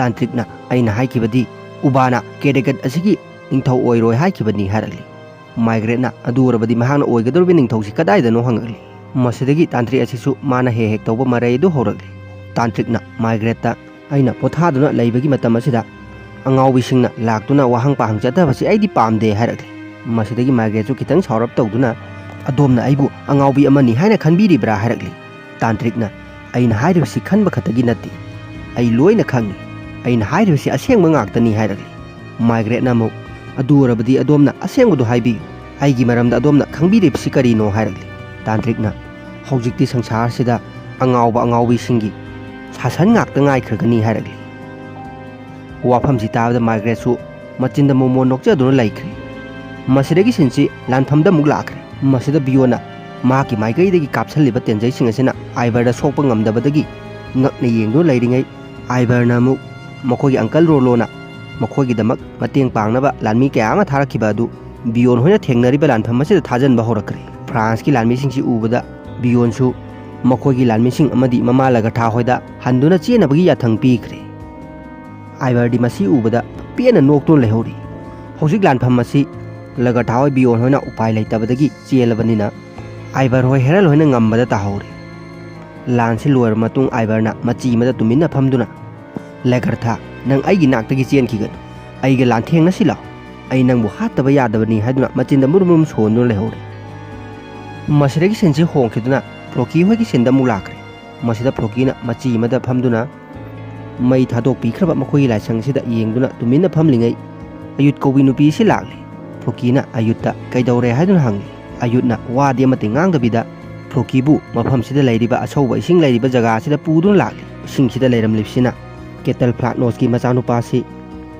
ꯇꯥꯟꯇ꯭ꯔꯤꯛꯅ, "ꯑꯩꯅ ꯍꯥꯏꯈꯤꯕꯗꯤ ꯎꯕꯥꯅ ꯀꯦꯗꯦꯒꯠ ꯑꯁꯤꯒꯤ ꯅꯤꯡꯊꯧ ꯑꯣꯏꯔꯣꯏ ꯍꯥꯏꯈꯤꯕꯅꯤ" ꯍꯥꯏꯔꯛꯂꯤ꯫ ꯃꯥꯏꯒ꯭ꯔꯦꯠꯅ, "ꯑꯗꯨ ꯑꯣꯏꯔꯕꯗꯤ ꯃꯍꯥꯛꯅ ꯑꯣꯏꯒꯗꯧꯔꯤꯕ ꯅꯤꯡꯊꯧꯁꯤ ꯀꯗꯥꯏꯗꯅꯣ?" ꯍꯪꯉꯛꯂꯤ꯫ ꯃꯁꯤꯗꯒꯤ ꯇꯥꯟꯇ꯭ꯔꯤꯛ ꯑꯁꯤꯁꯨ ꯃꯥꯅ ꯍꯦꯛ ꯍꯦꯛ ꯇꯧꯕ ꯃꯔꯩ ꯑꯗꯨ ꯍꯧꯔꯛꯂꯤ꯫ ꯇꯥꯟꯇ꯭ꯔꯤꯛꯅ ꯃꯥꯏꯒ꯭ꯔꯦꯠꯇ, "ꯑꯩꯅ ꯄꯣꯊꯥꯗꯨꯅ ꯂꯩꯕꯒꯤ ꯃꯇꯝ ꯑꯁꯤꯗ ꯑꯉꯥꯎꯕꯤꯁꯤꯡꯅ ꯂꯥꯛꯇꯨꯅ ꯋꯥꯍꯪ ꯄꯥꯍꯪ ꯆꯠꯊꯕꯁꯤ ꯑꯩꯗꯤ ꯄꯥꯝꯗꯦ" ꯍꯥꯏꯔꯛꯂꯤ꯫ ꯃꯁꯤꯗꯒꯤ ꯃꯥꯏꯒ꯭ꯔꯦꯠꯁꯨ ꯈꯤꯇꯪ ꯁꯥꯎꯔꯞ ꯇꯧꯗꯨꯅ, "ꯑꯗꯣꯝꯅ ꯑꯩꯕꯨ ꯑꯉꯥꯎꯕꯤ ꯑꯃꯅꯤ ꯍꯥꯏꯅ ꯈꯟꯕꯤꯔꯤꯕ꯭ꯔꯥ?" ꯍꯥꯏꯔꯛꯂꯤ꯫ ꯇꯥꯟꯇ꯭ꯔꯤꯛꯅ, "ꯑꯩꯅ ꯍꯥꯏꯔꯤꯕꯁꯤ ꯈꯟꯕ ꯈꯛꯇꯒꯤ ꯅꯠꯇꯦ, ꯑꯩ ꯂꯣꯏꯅ ꯈꯪꯏ꯫ ꯑꯩꯅ ꯍꯥꯏꯔꯤꯕꯁꯤ ꯑꯁꯦꯡꯕ ꯉꯥꯛꯇꯅꯤ" ꯍꯥꯏꯔꯛꯂꯤ꯫ ꯃꯥꯏꯒ꯭ꯔꯦꯠꯅ ꯑꯃꯨꯛ, "ꯑꯗꯨ ꯑꯣꯏꯔꯕꯗꯤ ꯑꯗꯣꯝꯅ ꯑꯁꯦꯡꯕꯗꯨ ꯍꯥꯏꯕꯤꯌꯨ꯫ ꯑꯩꯒꯤ ꯃꯔꯝꯗ ꯑꯗꯣꯝꯅ ꯈꯪꯕꯤꯔꯤꯕꯁꯤ ꯀꯔꯤꯅꯣ?" ꯍꯥꯏꯔꯛꯂꯤ꯫ ꯇꯥꯟꯇ꯭ꯔꯤꯛꯅ, "ꯍꯧꯖꯤꯛꯇꯤ ꯁꯪꯁꯥꯔꯁꯤꯗ ꯑꯉꯥꯎꯕ ꯑꯉꯥꯎꯕꯤꯁꯤꯡꯒꯤ ꯁꯥꯁꯟ ꯉꯥꯛꯇ ꯉꯥꯏꯈ꯭ꯔꯒꯅꯤ" ꯍꯥꯏꯔꯛꯂꯤ꯫ ꯋꯥꯐꯝꯁꯤ ꯇꯥꯕꯗ ꯃꯥꯏꯒ꯭ꯔꯦꯠꯁꯨ ꯃꯆꯤꯟꯗ ꯃꯣꯃꯣꯟ ꯅꯣꯛꯆꯗꯨꯅ ꯂꯩꯈ꯭ꯔꯦ꯫ ꯃꯁꯤꯗꯒꯤ ꯁꯤꯟꯁꯤ ꯂꯥꯟꯐꯝꯗ ꯑꯃꯨꯛ ꯂꯥꯛꯈ꯭ꯔꯦ꯫ ꯃꯁꯤꯗ ꯕꯤꯌꯣꯟꯅ ꯃꯍꯥꯛꯀꯤ ꯃꯥꯏꯀꯩꯗꯒꯤ ꯀꯥꯞꯁꯜꯂꯤꯕ ꯇꯦꯟꯖꯩꯁꯤꯡ ꯑꯁꯤꯅ ꯑꯥꯏꯕꯔꯗ ꯁꯣꯛꯄ ꯉꯝꯗꯕꯗꯒꯤ ꯉꯛꯅ ꯌꯦꯡꯗꯨꯅ ꯂꯩꯔꯤꯉꯩ, ꯑꯥꯏꯕꯔꯅ ꯑꯃꯨꯛ ꯃꯈꯣꯏꯒꯤ ꯑꯪꯀꯜ ꯔꯣꯂꯣꯅ ꯃꯈꯣꯏꯒꯤꯗꯃꯛ ꯃꯇꯦꯡ ꯄꯥꯡꯅꯕ ꯂꯥꯟꯃꯤ ꯀꯌꯥ ꯑꯃ ꯊꯥꯔꯛꯈꯤꯕ ꯑꯗꯨ ꯕꯤꯌꯣꯟ ꯍꯣꯏꯅ ꯊꯦꯡꯅꯔꯤꯕ ꯂꯥꯟꯐꯝ ꯑꯁꯤꯗ ꯊꯥꯖꯟꯕ ꯍꯧꯔꯛꯈ꯭ꯔꯦ꯫ ꯐ꯭ꯔꯥꯟꯁꯀꯤ ꯂꯥꯟꯃꯤꯁꯤꯡꯁꯤ ꯎꯕꯗ ꯕꯤꯌꯣꯟꯁꯨ ꯃꯈꯣꯏꯒꯤ ꯂꯥꯟꯃꯤꯁꯤꯡ ꯑꯃꯗꯤ ꯃꯃꯥ ꯂꯒꯊꯥ ꯍꯣꯏꯗ ꯍꯟꯗꯨꯅ ꯆꯦꯟꯅꯕꯒꯤ ꯌꯥꯊꯪ ꯄꯤꯈ꯭ꯔꯦ꯫ ꯑꯥꯏꯕꯔꯗꯤ ꯃꯁꯤ ꯎꯕꯗ ꯄꯦꯟꯅ ꯅꯣꯛꯇꯨꯅ ꯂꯩꯍꯧꯔꯤ꯫ ꯍꯧꯖꯤꯛ ꯂꯥꯟꯐꯝ ꯑꯁꯤ ꯂꯒꯊꯥ ꯍꯣꯏ ꯕꯤꯌꯣꯟ ꯍꯣꯏꯅ ꯎꯄꯥꯏ ꯂꯩꯇꯕꯗꯒꯤ ꯆꯦꯜꯂꯕꯅꯤꯅ, ꯑꯥꯏꯕꯔ ꯍꯣꯏ ꯍꯦꯔꯜ ꯍꯣꯏꯅ ꯉꯝꯕꯗ ꯇꯥꯍꯧꯔꯦ꯫ ꯂꯥꯟꯁꯤ ꯂꯣꯏꯔꯕ ꯃꯇꯨꯡ ꯑꯥꯏꯕꯔꯅ ꯃꯆꯤ ꯑꯃꯗ ꯇꯨꯃꯤꯟꯅ ꯐꯝꯗꯨꯅ, "ꯂꯒꯔꯊꯥ, ꯅꯪ ꯑꯩꯒꯤ ꯅꯥꯛꯇꯒꯤ ꯆꯦꯟꯈꯤꯒꯅꯨ꯫ ꯑꯩꯒ ꯂꯥꯟꯊꯦꯡꯅꯁꯤ ꯂꯥꯎ꯫ ꯑꯩ ꯅꯪꯕꯨ ꯍꯥꯠꯇꯕ ꯌꯥꯗꯕꯅꯤ" ꯍꯥꯏꯗꯨꯅ ꯃꯆꯤꯟꯗ ꯃꯨꯔꯨꯝ ꯃꯨꯔꯨꯝ ꯁꯣꯟꯗꯨꯅ ꯂꯩꯍꯧꯔꯦ꯫ ꯃꯁꯤꯗꯒꯤ ꯁꯤꯟꯁꯤ ꯍꯣꯡꯈꯤꯗꯨꯅ ꯐ꯭ꯂꯣꯀꯤ ꯍꯣꯏꯒꯤ ꯁꯤꯟꯗ ꯑꯃꯨꯛ ꯂꯥꯛꯈ꯭ꯔꯦ꯫ ꯃꯁꯤꯗ ꯐ꯭ꯂꯣꯀꯤꯅ ꯃꯆꯤ ꯑꯃꯗ ꯐꯝꯗꯨꯅ ꯃꯩ ꯊꯥꯗꯣꯛꯄꯤꯈ꯭ꯔꯕ ꯃꯈꯣꯏꯒꯤ ꯂꯥꯏꯁꯪꯁꯤꯗ ꯌꯦꯡꯗꯨꯅ ꯇꯨꯃꯤꯟꯅ ꯐꯝꯂꯤꯉꯩ, ꯑꯌꯨꯠ ꯀꯧꯕꯤ ꯅꯨꯄꯤ ꯑꯁꯤ ꯂꯥꯛꯂꯦ꯫ ꯐ꯭ꯂꯣꯀꯤꯅ ꯑꯌꯨꯠꯇ "ꯀꯩꯗꯧꯔꯦ?" ꯍꯥꯏꯗꯨꯅ ꯍꯪꯂꯤ꯫ ꯑꯌꯨꯠꯅ ꯋꯥꯗꯤ ꯑꯃꯠꯇ ꯉꯥꯡꯗꯕꯤꯗ ꯐ꯭ꯂꯣꯀꯤꯕꯨ ꯃꯐꯝꯁꯤꯗ ꯂꯩꯔꯤꯕ ꯑꯁꯧꯕ ꯏꯁꯤꯡ ꯂꯩꯔꯤꯕ ꯖꯒꯥ ꯑꯁꯤꯗ ꯄꯨꯗꯨꯅ ꯂꯥꯛꯂꯤ꯫ ꯏꯁꯤꯡꯁꯤꯗ ꯂꯩꯔꯝꯂꯤꯕꯁꯤꯅ ꯀꯦꯇꯜ ꯐ꯭ꯂꯥꯛꯅꯣꯁꯀꯤ ꯃꯆꯥꯅꯨꯄꯥꯁꯤ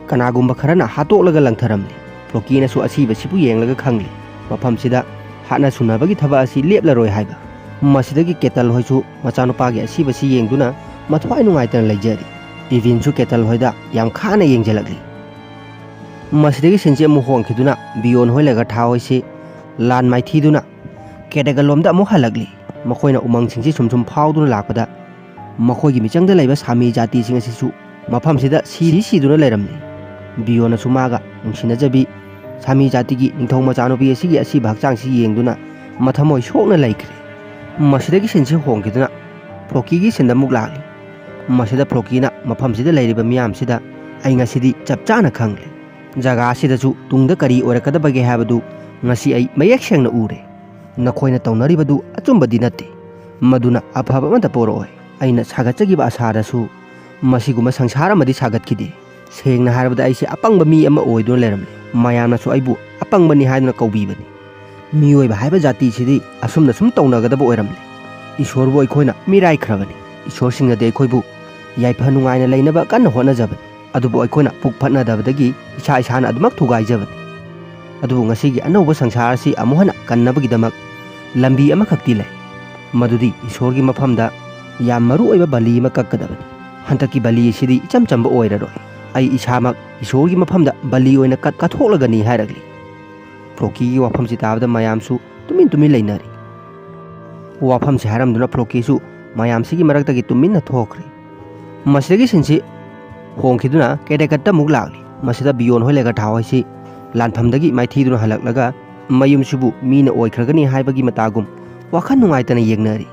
ꯀꯅꯥꯒꯨꯝꯕ ꯈꯔꯅ ꯍꯥꯠꯇꯣꯛꯂꯒ ꯂꯪꯊꯔꯝꯂꯤ꯫ ꯐ꯭ꯂꯣꯀꯤꯅꯁꯨ ꯑꯁꯤꯕꯁꯤꯕꯨ ꯌꯦꯡꯂꯒ ꯈꯪꯂꯤ, ꯃꯐꯝꯁꯤꯗ ꯍꯥꯠꯅ ꯁꯨꯅꯕꯒꯤ ꯊꯕꯛ ꯑꯁꯤ ꯂꯦꯞꯂꯔꯣꯏ ꯍꯥꯏꯕ꯫ ꯃꯁꯤꯗꯒꯤ ꯀꯦꯇꯜ ꯍꯣꯏꯁꯨ ꯃꯆꯥꯅꯨꯄꯥꯒꯤ ꯑꯁꯤꯕꯁꯤ ꯌꯦꯡꯗꯨꯅ ꯃꯊ꯭ꯋꯥꯏ ꯅꯨꯡꯉꯥꯏꯇꯅ ꯂꯩꯖꯔꯤ꯫ ꯏꯚꯤꯟꯁꯨ ꯀꯦꯇꯜ ꯍꯣꯏꯗ ꯌꯥꯝ ꯈꯥꯅ ꯌꯦꯡꯁꯤꯜꯂꯛꯂꯤ꯫ ꯃꯁꯤꯗꯒꯤ ꯁꯤꯟꯁꯤ ꯑꯃꯨꯛ ꯍꯣꯡꯈꯤꯗꯨꯅ ꯕꯤꯌꯣꯟ ꯍꯣꯏ ꯂꯒꯊꯥ ꯍꯣꯏꯁꯤ ꯂꯥꯟ ꯃꯥꯏꯊꯤꯗꯨꯅ ꯀꯦꯗꯒꯜꯂꯣꯝꯗ ꯑꯃꯨꯛ ꯍꯜꯂꯛꯂꯤ꯫ ꯃꯈꯣꯏꯅ ꯎꯃꯪꯁꯤꯡꯁꯤ ꯁꯨꯝ ꯁꯨꯝ ꯐꯥꯎꯗꯨꯅ ꯂꯥꯛꯄꯗ ꯃꯈꯣꯏꯒꯤ ꯃꯤꯆꯪꯗ ꯂꯩꯕ ꯁꯥꯃꯤ ꯖꯥꯇꯤꯁꯤꯡ ꯑꯁꯤꯁꯨ ꯃꯐꯝꯁꯤꯗ ꯁꯤꯔꯤ ꯁꯤꯗꯨꯅ ꯂꯩꯔꯝꯂꯤ꯫ ꯕꯤꯌꯣꯟꯅꯁꯨ ꯃꯥꯒ ꯅꯨꯡꯁꯤꯅꯖꯕꯤ ꯁꯥꯃꯤ ꯖꯥꯇꯤꯒꯤ ꯅꯤꯡꯊꯧ ꯃꯆꯥꯅꯨꯄꯤ ꯑꯁꯤꯒꯤ ꯑꯁꯤꯕ ꯍꯛꯆꯥꯡꯁꯤ ꯌꯦꯡꯗꯨꯅ ꯃꯊꯃꯣꯏ ꯁꯣꯛꯅ ꯂꯩꯈ꯭ꯔꯦ꯫ ꯃꯁꯤꯗꯒꯤ ꯁꯤꯟꯁꯤ ꯍꯣꯡꯈꯤꯗꯨꯅ ꯐ꯭ꯔꯣꯀꯤꯒꯤ ꯁꯤꯟꯗ ꯑꯃꯨꯛ ꯂꯥꯛꯂꯤ꯫ ꯃꯁꯤꯗ ꯐ꯭ꯔꯣꯀꯤꯅ ꯃꯐꯝꯁꯤꯗ ꯂꯩꯔꯤꯕ ꯃꯤꯌꯥꯝꯁꯤꯗ "ꯑꯩ ꯉꯁꯤꯗꯤ ꯆꯞ ꯆꯥꯅ ꯈꯪꯂꯦ꯫ ꯖꯒꯥ ꯑꯁꯤꯗꯁꯨ ꯇꯨꯡꯗ ꯀꯔꯤ ꯑꯣꯏꯔꯛꯀꯗꯕꯒꯦ ꯍꯥꯏꯕꯗꯨ ꯉꯁꯤ ꯑꯩ ꯃꯌꯦꯛ ꯁꯦꯡꯅ ꯎꯔꯦ꯫ ꯅꯈꯣꯏꯅ ꯇꯧꯅꯔꯤꯕꯗꯨ ꯑꯆꯨꯝꯕꯗꯤ ꯅꯠꯇꯦ꯫ ꯃꯗꯨꯅ ꯑꯐꯕ ꯑꯃꯠꯇ ꯄꯣꯔꯛꯑꯣꯏ꯫ ꯑꯩꯅ ꯁꯥꯒꯠꯆꯈꯤꯕ ꯑꯁꯥꯗꯁꯨ ꯃꯁꯤꯒꯨꯝꯕ ꯁꯪꯁꯥꯔ ꯑꯃꯗꯤ ꯁꯥꯒꯠꯈꯤꯗꯦ꯫ ꯁꯦꯡꯅ ꯍꯥꯏꯔꯕꯗ ꯑꯩꯁꯦ ꯑꯄꯪꯕ ꯃꯤ ꯑꯃ ꯑꯣꯏꯗꯨꯅ ꯂꯩꯔꯝꯂꯦ꯫ ꯃꯌꯥꯝꯅꯁꯨ ꯑꯩꯕꯨ ꯑꯄꯪꯕꯅꯤ ꯍꯥꯏꯗꯨꯅ ꯀꯧꯕꯤꯕꯅꯤ꯫ ꯃꯤꯑꯣꯏꯕ ꯍꯥꯏꯕ ꯖꯥꯇꯤꯁꯤꯗꯤ ꯑꯁꯨꯝꯅ ꯁꯨꯝ ꯇꯧꯅꯒꯗꯕ ꯑꯣꯏꯔꯝꯂꯦ꯫ ꯏꯁꯣꯔꯕꯨ ꯑꯩꯈꯣꯏꯅ ꯃꯤꯔꯥꯏꯈ꯭ꯔꯕꯅꯤ꯫ ꯏꯁꯣꯔꯁꯤꯡꯅꯗꯤ ꯑꯩꯈꯣꯏꯕꯨ ꯌꯥꯏꯐ ꯅꯨꯡꯉꯥꯏꯅ ꯂꯩꯅꯕ ꯀꯟꯅ ꯍꯣꯠꯅꯖꯕꯅꯤ꯫ ꯑꯗꯨꯕꯨ ꯑꯩꯈꯣꯏꯅ ꯄꯨꯛ ꯐꯠꯅꯗꯕꯗꯒꯤ ꯏꯁꯥ ꯏꯁꯥꯅ ꯑꯗꯨꯃꯛ ꯊꯨꯒꯥꯏꯖꯕꯅꯤ꯫ ꯑꯗꯨꯕꯨ ꯉꯁꯤꯒꯤ ꯑꯅꯧꯕ ꯁꯪꯁꯥꯔ ꯑꯁꯤ ꯑꯃꯨꯛ ꯍꯟꯅ ꯀꯟꯅꯕꯒꯤꯗꯃꯛ ꯂꯝꯕꯤ ꯑꯃꯈꯛꯇꯤ ꯂꯩ꯫ ꯃꯗꯨꯗꯤ ꯏꯁꯣꯔꯒꯤ ꯃꯐꯝꯗ ꯌꯥꯝ ꯃꯔꯨ ꯑꯣꯏꯕ ꯕꯂꯤ ꯑꯃ ꯀꯛꯀꯗꯕꯅꯤ꯫ ꯍꯟꯗꯛꯀꯤ ꯕꯂꯤ ꯑꯁꯤꯗꯤ ꯏꯆꯝ ꯆꯝꯕ ꯑꯣꯏꯔꯔꯣꯏ꯫ ꯑꯩ ꯏꯁꯥꯃꯛ ꯏꯁꯣꯔꯒꯤ ꯃꯐꯝꯗ ꯕꯂꯤ ꯑꯣꯏꯅ ꯀꯠ-, ꯀꯠꯊꯣꯛꯂꯒꯅꯤ" ꯍꯥꯏꯔꯛꯂꯤ꯫ ꯐ꯭ꯔꯣꯀꯤꯒꯤ ꯋꯥꯐꯝꯁꯤ ꯇꯥꯕꯗ ꯃꯌꯥꯝꯁꯨ ꯇꯨꯃꯤꯟ ꯇꯨꯃꯤꯟ ꯂꯩꯅꯔꯤ꯫ ꯋꯥꯐꯝꯁꯤ ꯍꯥꯏꯔꯝꯗꯨꯅ ꯐ꯭ꯔꯣꯀꯤꯁꯨ ꯃꯌꯥꯝꯁꯤꯒꯤ ꯃꯔꯛꯇꯒꯤ ꯇꯨꯃꯤꯟꯅ ꯊꯣꯛꯈ꯭ꯔꯦ꯫ ꯃꯁꯤꯗꯒꯤ ꯁꯤꯟꯁꯤ ꯍꯣꯡꯈꯤꯗꯨꯅ ꯀꯦꯗꯦꯀꯠꯇ ꯑꯃꯨꯛ ꯂꯥꯛꯂꯤ꯫ ꯃꯁꯤꯗ ꯕꯤꯌꯣꯟ ꯍꯣꯏ ꯂꯩꯒ ꯊꯥꯎ ꯍꯣꯏꯁꯤ ꯂꯥꯟꯐꯝꯗꯒꯤ ꯃꯥꯏꯊꯤꯗꯨꯅ ꯍꯜꯂꯛꯂꯒ ꯃꯌꯨꯝꯁꯤꯕꯨ ꯃꯤꯅ ꯑꯣꯏꯈ꯭ꯔꯒꯅꯤ ꯍꯥꯏꯕꯒꯤ ꯃꯇꯥꯒꯨꯝ ꯋꯥꯈꯜ ꯅꯨꯡꯉꯥꯏꯇꯅ ꯌꯦꯡꯅꯔꯤ꯫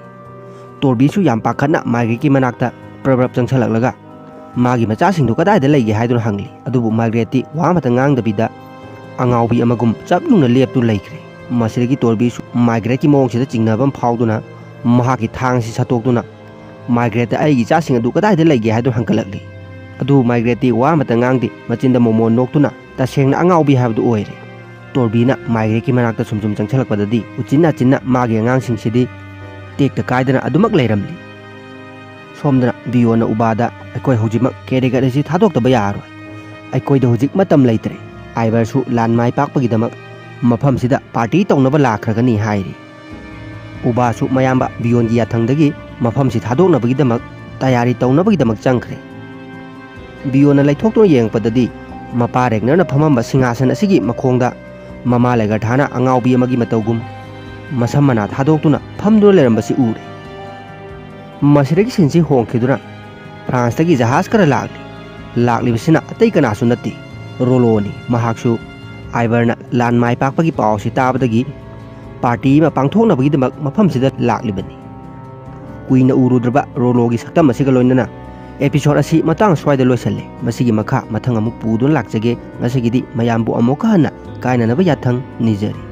ꯇꯣꯔꯕꯤꯁꯨ ꯌꯥꯝ ꯄꯥꯈꯠꯅ ꯃꯥꯏꯒ꯭ꯔꯦꯠꯀꯤ ꯃꯅꯥꯛꯇ ꯄ꯭ꯔꯞ ꯄ꯭ꯔꯞ ꯆꯪꯁꯜꯂꯛꯂꯒ ꯃꯥꯒꯤ ꯃꯆꯥꯁꯤꯡꯗꯨ ꯀꯗꯥꯏꯗ ꯂꯩꯒꯦ ꯍꯥꯏꯗꯨꯅ ꯍꯪꯂꯤ꯫ ꯑꯗꯨꯕꯨ ꯃꯥꯏꯒ꯭ꯔꯦꯠꯇꯤ ꯋꯥ ꯑꯃꯇ ꯉꯥꯡꯗꯕꯤꯗ ꯑꯉꯥꯎꯕꯤ ꯑꯃꯒꯨꯝ ꯆꯞ ꯌꯨꯡꯅ ꯂꯦꯞꯇꯨꯅ ꯂꯩꯈ꯭ꯔꯦ꯫ ꯃꯁꯤꯗꯒꯤ ꯇꯣꯔꯕꯤꯁꯨ ꯃꯥꯏꯒ꯭ꯔꯦꯠꯀꯤ ꯃꯑꯣꯡꯁꯤꯗ ꯆꯤꯡꯅꯕ ꯑꯃ ꯐꯥꯎꯗꯨꯅ ꯃꯍꯥꯛꯀꯤ ꯊꯥꯡ ꯑꯁꯤ ꯁꯠꯇꯣꯛꯇꯨꯅ ꯃꯥꯏꯒ꯭ꯔꯦꯠꯇ "ꯑꯩꯒꯤ ꯏꯆꯥꯁꯤꯡ ꯑꯗꯨ ꯀꯗꯥꯏꯗ ꯂꯩꯒꯦ?" ꯍꯥꯏꯗꯨꯅ ꯍꯪꯒꯠꯂꯛꯂꯤ꯫ ꯑꯗꯨꯕꯨ ꯃꯥꯏꯒ꯭ꯔꯦꯠꯇꯤ ꯋꯥ ꯑꯃꯇ ꯉꯥꯡꯗꯦ, ꯃꯆꯤꯟꯗ ꯃꯣꯃꯣꯟ ꯅꯣꯛꯇꯨꯅ ꯇꯁꯦꯡꯅ ꯑꯉꯥꯎꯕꯤ ꯍꯥꯏꯕꯗꯨ ꯑꯣꯏꯔꯦ꯫ ꯇꯣꯔꯕꯤꯅ ꯃꯥꯏꯒ꯭ꯔꯦꯠꯀꯤ ꯃꯅꯥꯛꯇ ꯁꯨꯝ ꯁꯨꯝ ꯆꯪꯁꯤꯜꯂꯛꯄꯗꯗꯤ ꯎꯆꯤꯟ ꯅꯥꯆꯤꯟꯅ ꯃꯥꯒꯤ ꯑꯉꯥꯡꯁꯤꯡꯁꯤꯗꯤ ꯇꯦꯛꯇ ꯀꯥꯏꯗꯅ ꯑꯗꯨꯃꯛ ꯂꯩꯔꯝꯂꯤ꯫ ꯁꯣꯝꯗꯅ ꯕꯤꯌꯣꯟꯅ ꯎꯕꯥꯗ "ꯑꯩꯈꯣꯏ ꯍꯧꯖꯤꯛꯃꯛ ꯀꯦꯗꯦꯀꯠ ꯑꯁꯤ ꯊꯥꯗꯣꯛꯇꯕ ꯌꯥꯔꯣꯏ꯫ ꯑꯩꯈꯣꯏꯗ ꯍꯧꯖꯤꯛ ꯃꯇꯝ ꯂꯩꯇ꯭ꯔꯦ꯫ ꯑꯥꯏꯚꯔꯁꯨ ꯂꯥꯟ ꯃꯥꯏ ꯄꯥꯛꯄꯒꯤꯗꯃꯛ ꯃꯐꯝꯁꯤꯗ ꯄꯥꯔꯇꯤ ꯇꯧꯅꯕ ꯂꯥꯛꯈ꯭ꯔꯒꯅꯤ" ꯍꯥꯏꯔꯤ꯫ ꯎꯕꯥꯁꯨ ꯃꯌꯥꯝꯕ ꯕꯤꯌꯣꯟꯒꯤ ꯌꯥꯊꯪꯗꯒꯤ ꯃꯐꯝꯁꯤ ꯊꯥꯗꯣꯛꯅꯕꯒꯤꯗꯃꯛ ꯇꯌꯥꯔꯤ ꯇꯧꯅꯕꯒꯤꯗꯃꯛ ꯆꯪꯈ꯭ꯔꯦ꯫ ꯕꯤꯌꯣꯟꯅ ꯂꯩꯊꯣꯛꯇꯨꯅ ꯌꯦꯡꯉꯛꯄꯗꯗꯤ ꯃꯄꯥ ꯔꯦꯒꯅꯔꯅ ꯐꯝꯃꯝꯕ ꯁꯤꯡꯍꯥꯁꯟ ꯑꯁꯤꯒꯤ ꯃꯈꯣꯡꯗ ꯃꯃꯥ ꯂꯦꯒꯔꯊꯥꯅ ꯑꯉꯥꯎꯕꯤ ꯑꯃꯒꯤ ꯃꯇꯧꯒꯨꯝ ꯃꯁꯝ ꯃꯅꯥ ꯊꯥꯗꯣꯛꯇꯨꯅ ꯐꯝꯗꯨꯅ ꯂꯩꯔꯝꯕꯁꯤ ꯎꯔꯦ꯫ ꯃꯁꯤꯗꯒꯤ ꯁꯤꯟꯁꯤ ꯍꯣꯡꯈꯤꯗꯨꯅ ꯐ꯭ꯔꯥꯟꯁꯇꯒꯤ ꯖꯍꯥꯖ ꯈꯔ ꯂꯥꯛꯂꯤ꯫ ꯂꯥꯛꯂꯤꯕꯁꯤꯅ ꯑꯇꯩ ꯀꯅꯥꯁꯨ ꯅꯠꯇꯦ, ꯔꯣꯂꯣꯅꯤ꯫ ꯃꯍꯥꯛꯁꯨ ꯑꯥꯏꯕꯔꯅ ꯂꯥꯟ ꯃꯥꯏ ꯄꯥꯛꯄꯒꯤ ꯄꯥꯎ ꯑꯁꯤ ꯇꯥꯕꯗꯒꯤ ꯄꯥꯔꯇꯤ ꯑꯃ ꯄꯥꯡꯊꯣꯛꯅꯕꯒꯤꯗꯃꯛ ꯃꯐꯝꯁꯤꯗ ꯂꯥꯛꯂꯤꯕꯅꯤ꯫ ꯀꯨꯏꯅ ꯎꯔꯨꯗ꯭ꯔꯕ ꯔꯣꯂꯣꯒꯤ ꯁꯛꯇꯝ ꯑꯁꯤꯒ ꯂꯣꯏꯅꯅ episode ꯑꯁꯤ ꯃꯇꯥꯡ ꯁ꯭ꯋꯥꯏꯗ ꯂꯣꯏꯁꯜꯂꯦ꯫ ꯃꯁꯤꯒꯤ ꯃꯈꯥ ꯃꯊꯪ ꯑꯃꯨꯛ ꯄꯨꯗꯨꯅ ꯂꯥꯛꯆꯒꯦ꯫ ꯉꯁꯤꯒꯤꯗꯤ ꯃꯌꯥꯝꯕꯨ ꯑꯃꯨꯛꯀ ꯍꯟꯅ ꯀꯥꯏꯅꯅꯕ ꯌꯥꯊꯪ ꯅꯤꯖꯔꯤ꯫